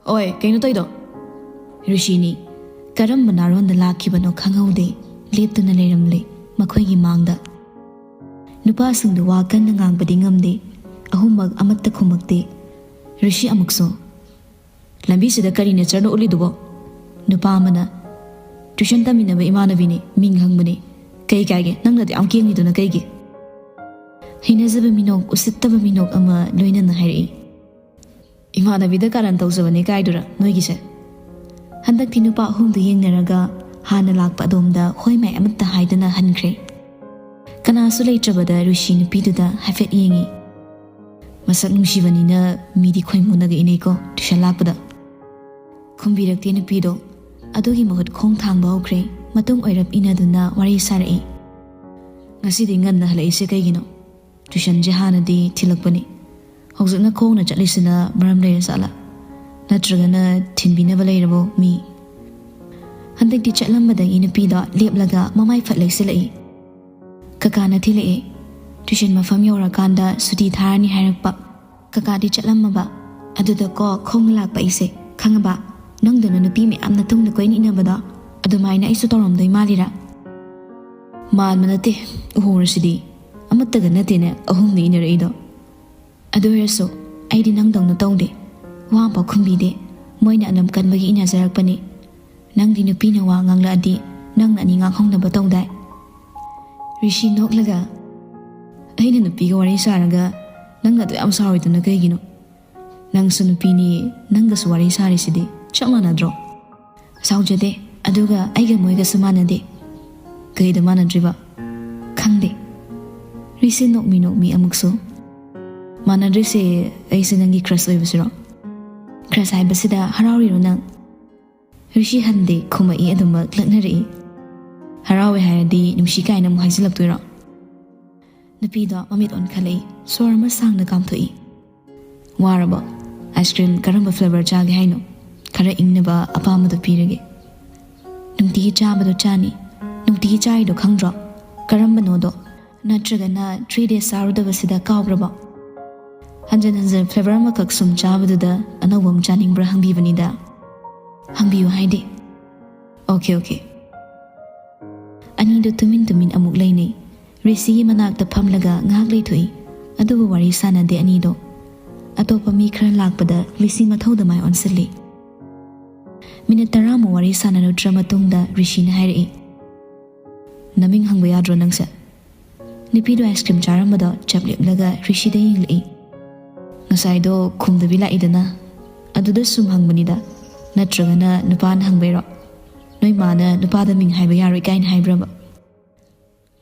"ꯑꯣꯏ, ꯀꯩꯅꯣ ꯇꯧꯏꯗꯣ?" ꯔꯤꯁꯤꯅꯤ꯫ ꯀꯔꯝꯕ ꯅꯥꯔꯣꯟꯗ ꯂꯥꯛꯈꯤꯕꯅꯣ ꯈꯪꯍꯧꯗꯦ, ꯂꯦꯞꯇꯨꯅ ꯂꯩꯔꯝꯂꯦ ꯃꯈꯣꯏꯒꯤ ꯃꯥꯡꯗ꯫ ꯅꯨꯄꯥꯁꯤꯡꯗꯨ ꯋꯥ ꯀꯟꯅ ꯉꯥꯡꯕꯗꯤ ꯉꯝꯗꯦ, ꯑꯍꯨꯝꯃꯛ ꯑꯃꯠꯇ ꯈꯨꯝꯃꯛꯇꯦ꯫ ꯔꯤꯁꯤ ꯑꯃꯨꯛꯁꯨ, "ꯂꯝꯕꯤꯁꯤꯗ ꯀꯔꯤ ꯅꯦꯆꯔꯅ ꯎꯠꯂꯤꯗꯨꯕꯣ? ꯅꯨꯄꯥ ꯑꯃꯅ ꯇ꯭ꯌꯨꯁꯟ ꯇꯝꯃꯤꯟꯅꯕ ꯏꯃꯥꯟꯅꯕꯤꯅꯤ, ꯃꯤꯡ ꯍꯪꯕꯅꯤ꯫ ꯀꯩ ꯀꯥꯏꯒꯦ? ꯅꯪꯅꯗꯤ ꯌꯥꯝ ꯀꯦꯡꯉꯤꯗꯨꯅ ꯀꯩꯒꯤ?" ꯍꯩꯅꯖꯕ ꯃꯤꯅꯣꯛ, ꯎꯁꯤꯠꯇꯕ ꯃꯤꯅꯣꯛ ꯑꯃ ꯂꯣꯏꯅꯅ ꯍꯥꯏꯔꯛꯏ꯫ "ꯏꯃꯥꯟꯅꯕꯤꯗ ꯀꯥꯔꯟ ꯇꯧꯖꯕꯅꯦ ꯀꯥꯏꯗꯨꯔꯥ ꯅꯣꯏꯒꯤꯁꯦ?" ꯍꯟꯗꯛꯇꯤ ꯅꯨꯄꯥ ꯑꯍꯨꯝꯗꯨ ꯌꯦꯡꯅꯔꯒ ꯍꯥꯟꯅ ꯂꯥꯛꯄ ꯑꯗꯣꯝꯗ ꯍꯣꯏ ꯃꯥꯏ ꯑꯃꯠꯇ ꯍꯥꯏꯗꯅ ꯍꯟꯈ꯭ꯔꯦ꯫ ꯀꯅꯥꯁꯨ ꯂꯩꯇ꯭ꯔꯕꯗ ꯔꯨꯁꯤ ꯅꯨꯄꯤꯗꯨꯗ ꯍꯥꯏꯐꯦꯠ ꯌꯦꯡꯉꯤ꯫ ꯃꯁꯛ ꯅꯨꯡꯁꯤꯕꯅꯤꯅ ꯃꯤꯗꯤ ꯈꯣꯏꯃꯨꯅꯒ ꯏꯅꯩꯀꯣ ꯇ꯭ꯌꯨꯁꯟ ꯂꯥꯛꯄꯗ꯫ ꯈꯨꯝꯕꯤꯔꯛꯇꯦ ꯅꯨꯄꯤꯗꯣ꯫ ꯑꯗꯨꯒꯤ ꯃꯍꯨꯠ ꯈꯣꯡ ꯊꯥꯡꯕ ꯍꯧꯈ꯭ꯔꯦ꯫ ꯃꯇꯨꯡ ꯑꯣꯏꯔꯞ ꯏꯟꯅꯗꯨꯅ ꯋꯥꯔꯤ ꯁꯥꯔꯛꯏ꯫ "ꯉꯁꯤꯗꯤ ꯉꯟꯅ ꯍꯜꯂꯛꯏꯁꯦ ꯀꯩꯒꯤꯅꯣ? ꯇ꯭ꯌꯨꯁꯟꯁꯦ ꯍꯥꯟꯅꯗꯤ ꯊꯤꯜꯂꯛꯄꯅꯤ꯫ ꯍꯧꯖꯤꯛꯅ ꯈꯣꯡꯅ ꯆꯠꯂꯤꯁꯤꯅ ꯃꯔꯝ ꯂꯩꯔ ꯖꯥꯠꯂꯥ? ꯅꯠꯇ꯭ꯔꯒꯅ ꯊꯤꯟꯕꯤꯅꯕ ꯂꯩꯔꯕꯣ ꯃꯤ?" ꯍꯟꯗꯛꯇꯤ ꯆꯠꯂꯝꯕꯗꯒꯤ ꯅꯨꯄꯤꯗꯣ ꯂꯦꯞꯂꯒ ꯃꯃꯥꯏ ꯐꯠ ꯂꯩꯁꯤꯜꯂꯛꯏ꯫ "ꯀꯀꯥꯅ ꯊꯤꯜꯂꯛꯑꯦ꯫ ꯇ꯭ꯌꯨꯁꯟ ꯃꯐꯝ ꯌꯧꯔꯀꯥꯟꯗ ꯁꯨꯇꯤ ꯊꯥꯔꯅꯤ ꯍꯥꯏꯔꯛꯄ꯫ ꯀꯀꯥꯗꯤ ꯆꯠꯂꯝꯃꯕ꯫ ꯑꯗꯨꯗꯀꯣ ꯈꯣꯡꯅ ꯂꯥꯛꯄ ꯑꯩꯁꯦ, ꯈꯪꯉꯕ? ꯅꯪꯗꯧꯅ ꯅꯨꯄꯤ ꯃꯌꯥꯝꯅ ꯇꯨꯡꯗ ꯀꯣꯏꯅ ꯏꯟꯅꯕꯗꯣ ꯑꯗꯨꯃꯥꯏꯅ ꯑꯩꯁꯨ ꯇꯧꯔꯝꯗꯣꯏ ꯃꯥꯜꯂꯤꯔꯥ?" "ꯃꯥꯟꯕ ꯅꯠꯇꯦ, ꯎꯍꯧꯔꯁꯤꯗꯤ꯫ ꯑꯃꯠꯇꯒ ꯅꯠꯇꯦꯅꯦ ꯑꯍꯨꯝꯅ ꯏꯟꯅꯔꯛꯏꯗꯣ꯫ ꯑꯗꯨ ꯑꯣꯏꯔꯁꯨ ꯑꯩꯗꯤ ꯅꯪꯗꯧꯅ ꯇꯧꯗꯦ꯫ ꯋꯥ ꯑꯃꯐꯥꯎ ꯈꯨꯝꯕꯤꯗꯦ꯫ ꯃꯣꯏꯅ ꯑꯅꯝ ꯀꯟꯕꯒꯤ ꯏꯟꯅꯖꯔꯛꯄꯅꯤ꯫ ꯅꯪꯗꯤ ꯅꯨꯄꯤꯅ ꯋꯥ ꯉꯥꯡꯂꯛꯑꯗꯤ ꯅꯪꯅ ꯑꯅꯤ ꯉꯥꯡꯍꯧꯅꯕ ꯇꯧꯗꯥꯏ?" ꯔꯤꯁꯤ ꯅꯣꯛꯂꯒ, "ꯑꯩꯅ ꯅꯨꯄꯤꯒ ꯋꯥꯔꯤ ꯁꯥꯔꯒ ꯅꯪꯅ ꯑꯗꯨ ꯌꯥꯝ ꯁꯥꯎꯔꯤꯗꯨꯅ ꯀꯩꯒꯤꯅꯣ? ꯅꯪꯁꯨ ꯅꯨꯄꯤꯅꯤ, ꯅꯪꯒꯁꯨ ꯋꯥꯔꯤ ꯁꯥꯔꯤꯁꯤꯗꯤ ꯆꯞ ꯃꯥꯟꯅꯗ꯭ꯔꯣ?" "ꯁꯥꯎꯖꯗꯦ, ꯑꯗꯨꯒ ꯑꯩꯒ ꯃꯣꯏꯒꯁꯨ ꯃꯥꯟꯅꯗꯦ꯫" "ꯀꯩꯗ ꯃꯥꯟꯅꯗ꯭ꯔꯤꯕ?" "ꯈꯪꯗꯦ꯫" ꯔꯤꯁꯤ ꯅꯣꯛꯃꯤ ꯅꯣꯛꯃꯤ ꯑꯃꯨꯛꯁꯨ, "ꯃꯥꯟꯅꯗ꯭ꯔꯤꯁꯦ ꯑꯩꯁꯦ ꯅꯪꯒꯤ ꯀ꯭ꯔꯁ ꯑꯣꯏꯕꯁꯤꯔꯣ?" "ꯀ꯭ꯔꯁ ꯍꯥꯏꯕꯁꯤꯗ ꯍꯔꯥꯎꯔꯤꯔꯣ ꯅꯪ?" ꯔꯤꯁꯤ ꯍꯟꯗꯦ ꯈꯨꯝꯃꯛꯏ, ꯑꯗꯨꯃꯛ ꯂꯛꯅꯔꯛꯏ꯫ "ꯍꯔꯥꯎꯋꯦ ꯍꯥꯏꯔꯗꯤ ꯅꯨꯡꯁꯤ ꯀꯥꯏꯅ ꯑꯃꯨꯛ ꯍꯥꯏꯖꯤꯜꯂꯛꯇꯣꯏꯔꯣ?" ꯅꯨꯄꯤꯗꯣ ꯃꯃꯤꯠ ꯑꯣꯟꯈꯠꯂꯛꯏ, ꯁꯣꯔ ꯑꯃ ꯁꯥꯡꯅ ꯀꯥꯝꯊꯣꯛꯏ꯫ "ꯋꯥꯔꯕꯣ? ꯑꯥꯏꯁ ꯀ꯭ꯔꯤꯝ ꯀꯔꯝꯕ ꯐ꯭ꯂꯦꯚꯔ ꯆꯥꯒꯦ ꯍꯥꯏꯅꯣ? ꯈꯔ ꯏꯪꯅꯕ ꯑꯄꯥꯝꯕꯗꯣ ꯄꯤꯔꯒꯦ꯫" "ꯅꯨꯡꯇꯤꯒꯤ ꯆꯥꯕꯗꯣ ꯆꯥꯅꯤ꯫ ꯅꯨꯡꯇꯤꯒꯤ ꯆꯥꯔꯤꯗꯣ ꯈꯪꯗ꯭ꯔꯣ? ꯀꯔꯝꯕꯅꯣꯗꯣ? ꯅꯠꯇ꯭ꯔꯒꯅ ꯊ꯭ꯔꯤ ꯗꯦꯖ ꯆꯥꯔꯨꯗꯕꯁꯤꯗ ꯀꯥꯎꯈ꯭ꯔꯕꯣ?" "ꯍꯟꯖꯟ ꯍꯟꯖꯟ ꯐ꯭ꯂꯦꯚꯔ ꯑꯃꯈꯛ ꯁꯨꯝ ꯆꯥꯕꯗꯨꯗ ꯑꯅꯧꯕ ꯑꯃ ꯆꯥꯅꯤꯡꯕ꯭ꯔꯥ ꯍꯪꯕꯤꯕꯅꯤꯗ꯫" "ꯍꯪꯕꯤꯌꯨ ꯍꯥꯏꯗꯤ?" "Okay, okay." ꯑꯅꯤꯗꯨ ꯇꯨꯃꯤꯟ ꯇꯨꯃꯤꯟ ꯑꯃꯨꯛ ꯂꯩꯅꯩ꯫ ꯔꯤꯁꯤꯒꯤ ꯃꯅꯥꯛꯇ ꯐꯝꯂꯒ ꯉꯥꯏꯍꯥꯛ ꯂꯩꯊꯣꯛꯏ꯫ ꯑꯗꯨꯕꯨ ꯋꯥꯔꯤ ꯁꯥꯟꯅꯗꯦ ꯑꯅꯤꯗꯣ꯫ ꯑꯇꯣꯞꯄ ꯃꯤ ꯈꯔ ꯂꯥꯛꯄꯗ ꯔꯤꯁꯤ ꯃꯊꯧꯗ ꯃꯥꯏ ꯑꯣꯟꯁꯤꯜꯂꯤ꯫ ꯃꯤꯅꯤꯠ ꯇꯔꯥꯃꯨꯛ ꯋꯥꯔꯤ ꯁꯥꯟꯅꯔꯨꯗ꯭ꯔ ꯃꯇꯨꯡꯗ ꯔꯤꯁꯤꯅ ꯍꯥꯏꯔꯛꯏ, "ꯅꯃꯤꯡ ꯍꯪꯕ ꯌꯥꯗ꯭ꯔꯣ ꯅꯪꯁꯦ?" ꯅꯨꯄꯤꯗꯣ ꯑꯥꯏꯁ ꯀ꯭ꯔꯤꯝ ꯆꯥꯔꯝꯕꯗꯣ ꯆꯞ ꯂꯦꯞꯂꯒ ꯔꯤꯁꯤꯗ ꯌꯦꯡꯂꯛꯏ꯫ "ꯉꯁꯥꯏꯗꯣ ꯈꯨꯝꯗꯕꯤ ꯂꯥꯛꯏꯗꯅ, ꯑꯗꯨꯗ ꯁꯨꯝ ꯍꯪꯕꯅꯤꯗ, ꯅꯠꯇ꯭ꯔꯒꯅ ꯅꯨꯄꯥꯅ ꯍꯪꯕꯩꯔꯣ? ꯅꯣꯏ ꯃꯥꯅ ꯅꯨꯄꯥꯗ ꯃꯤꯡ ꯍꯥꯏꯕ ꯌꯥꯔꯣꯏ ꯀꯥꯏꯅ ꯍꯥꯏꯕ꯭ꯔꯕ?"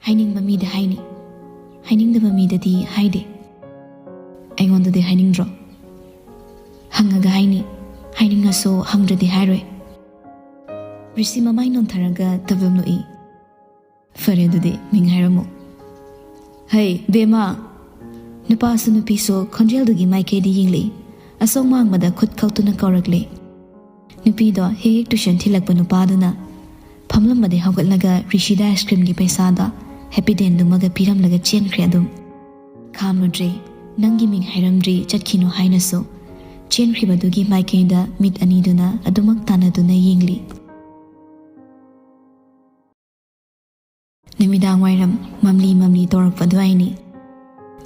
"ꯍꯥꯏꯅꯤꯡꯕ ꯃꯤꯗ ꯍꯥꯏꯅꯤ, ꯍꯥꯏꯅꯤꯡꯗꯕ ꯃꯤꯗꯗꯤ ꯍꯥꯏꯗꯦ꯫ ꯑꯩꯉꯣꯟꯗꯗꯤ ꯍꯥꯏꯅꯤꯡꯗ꯭ꯔꯣ? ꯍꯪꯉꯒ ꯍꯥꯏꯅꯤ, ꯍꯥꯏꯅꯤꯡꯉꯁꯨ ꯍꯪꯗ꯭ꯔꯗꯤ ꯍꯥꯏꯔꯣꯏ꯫" ꯔꯤꯁꯤ ꯃꯃꯥꯏ ꯅꯣꯟꯊꯔꯒ ꯇꯕꯝ ꯅꯣꯛꯏ꯫ "ꯐꯔꯦ, ꯑꯗꯨꯗꯤ ꯃꯤꯡ ꯍꯥꯏꯔꯝꯃꯨ꯫" "ꯍꯩ ꯕꯦꯝꯃ!" ꯅꯨꯄꯥꯁꯨ ꯅꯨꯄꯤꯁꯨ ꯈꯣꯟꯖꯦꯜꯗꯨꯒꯤ ꯃꯥꯏꯀꯩꯗ ꯌꯦꯡꯂꯛꯏ꯫ ꯑꯁꯣꯛ ꯃꯥꯡꯕꯗ ꯈꯨꯠ ꯈꯧꯇꯨꯅ ꯀꯧꯔꯛꯂꯦ꯫ ꯅꯨꯄꯤꯗꯣ ꯍꯦꯛ ꯍꯦꯛ ꯇꯨꯏꯁꯟ ꯊꯤꯜꯂꯛꯄ ꯅꯨꯄꯥꯗꯨꯅ ꯐꯝꯂꯝꯕꯗꯩ ꯍꯧꯒꯠꯂꯒ ꯔꯤꯁꯤꯗ ꯑꯥꯏꯁ ꯀ꯭ꯔꯤꯝꯒꯤ ꯄꯩꯁꯥꯗꯣ ꯍꯦꯄꯤ ꯗꯦꯟꯗꯨꯃꯒ ꯄꯤꯔꯝꯂꯒ ꯆꯦꯟꯈ꯭ꯔꯦ꯫ ꯑꯗꯨꯝ ꯈꯥꯝꯂꯨꯗ꯭ꯔꯦ꯫ "ꯅꯪꯒꯤ ꯃꯤꯡ ꯍꯥꯏꯔꯝꯗ꯭ꯔꯤ, ꯆꯠꯈꯤꯅꯨ" ꯍꯥꯏꯅꯁꯨ ꯆꯦꯟꯈ꯭ꯔꯤꯕꯗꯨꯒꯤ ꯃꯥꯏꯀꯩꯗ ꯃꯤꯠ ꯑꯅꯤꯗꯨꯅ ꯑꯗꯨꯃꯛ ꯇꯥꯟꯅꯗꯨꯅ ꯌꯦꯡꯂꯤ꯫ ꯅꯨꯃꯤꯗꯥꯡ ꯋꯥꯏꯔꯝ ꯃꯝꯂꯤ ꯃꯝꯂꯤ ꯇꯧꯔꯛꯄ ꯑꯗꯨꯋꯥꯏꯅꯤ꯫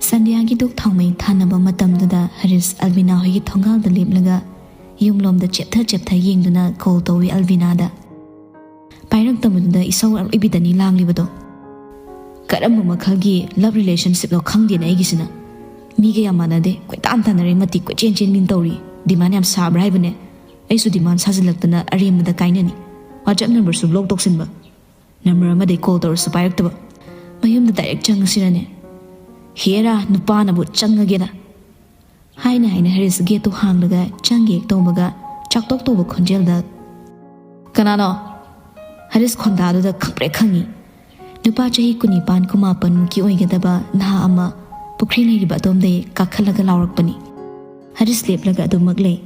ꯁꯟꯙ꯭ꯌꯥꯒꯤ ꯙꯨꯛ ꯊꯥꯎꯃꯩ ꯊꯥꯅꯕ ꯃꯇꯝꯗꯨꯗ ꯍꯔꯤꯁ ꯑꯜꯕꯤꯅꯥ ꯍꯣꯏꯒꯤ ꯊꯣꯡꯒꯥꯜꯗ ꯂꯦꯞꯂꯒ ꯌꯨꯝꯂꯣꯝꯗ ꯆꯦꯞꯊ ꯆꯦꯞꯊ ꯌꯦꯡꯗꯨꯅ ꯀꯣꯜ ꯇꯧꯏ ꯑꯜꯕꯤꯅꯥꯗ꯫ ꯄꯥꯏꯔꯛꯇꯕꯗꯨꯗ ꯏꯁꯧ ꯑꯔꯣꯏꯕꯤꯗꯅꯤ ꯂꯥꯡꯂꯤꯕꯗꯣ꯫ "ꯀꯔꯝꯕ ꯃꯈꯜꯒꯤ ꯂꯚ ꯔꯤꯂꯦꯁꯟꯁꯤꯞꯅꯣ ꯈꯪꯗꯦꯅꯦ ꯑꯩꯒꯤꯁꯤꯅ꯫ ꯃꯤꯒ ꯌꯥꯝ ꯃꯥꯟꯅꯗꯦ, ꯀꯣꯏꯇꯥꯟ ꯇꯥꯟꯅꯔꯦ, ꯃꯇꯤꯛ ꯀꯣꯏꯆꯦꯟ ꯆꯦꯟꯕꯤꯅ ꯇꯧꯔꯤ꯫ ꯗꯤꯃꯥꯟ ꯌꯥꯝ ꯁꯥꯕ꯭ꯔꯥ ꯍꯥꯏꯕꯅꯦ? ꯑꯩꯁꯨ ꯗꯤꯃꯥꯟ ꯁꯥꯖꯤꯜꯂꯛꯇꯅ ꯑꯔꯦꯝꯕꯗ ꯀꯥꯏꯅꯅꯤ꯫ ꯋꯥꯆꯞ ꯅꯝꯕꯔꯁꯨ ꯕ꯭ꯂꯣꯛ ꯇꯧꯁꯤꯟꯕ꯫ ꯅꯝꯕꯔ ꯑꯃꯗꯩ ꯀꯣꯜ ꯇꯧꯔꯁꯨ ꯄꯥꯏꯔꯛꯇꯕ꯫ ꯃꯌꯨꯝꯗ ꯗꯥꯏꯔꯦꯛ ꯆꯪꯉꯁꯤꯔꯅꯦ? ꯍꯦꯔꯥ, ꯅꯨꯄꯥꯅꯕꯨ ꯆꯪꯉꯒꯦꯗ!" ꯍꯥꯏꯅ ꯍꯥꯏꯅ ꯍꯔꯤꯁ ꯒꯦꯠꯇꯨ ꯍꯥꯡꯂꯒ ꯆꯪꯒꯦ ꯍꯦꯛ ꯇꯧꯕꯒ ꯆꯥꯛꯇꯣꯛ ꯇꯧꯕ ꯈꯣꯟꯖꯦꯜꯗ, "ꯀꯅꯥꯅꯣ?" ꯍꯔꯤꯁ ꯈꯣꯟꯗꯥꯗꯨꯗ ꯈꯪꯄ꯭ꯔꯦꯛ ꯈꯪꯉꯤ꯫ ꯅꯨꯄꯥ ꯆꯍꯤ ꯀꯨꯟꯅꯤꯄꯥꯟ ꯀꯨꯟꯃꯥꯄꯟꯃꯨꯛꯀꯤ ꯑꯣꯏꯒꯗꯕ ꯅꯍꯥ ꯑꯃ ꯄꯨꯈ꯭ꯔꯤ ꯂꯩꯔꯤꯕ ꯑꯗꯣꯝꯗꯩ ꯀꯥꯈꯠꯂꯒ ꯂꯥꯎꯔꯛꯄꯅꯤ꯫ ꯍꯔꯤꯁ ꯂꯦꯞꯂꯒ ꯑꯗꯨꯃꯛ ꯂꯩ꯫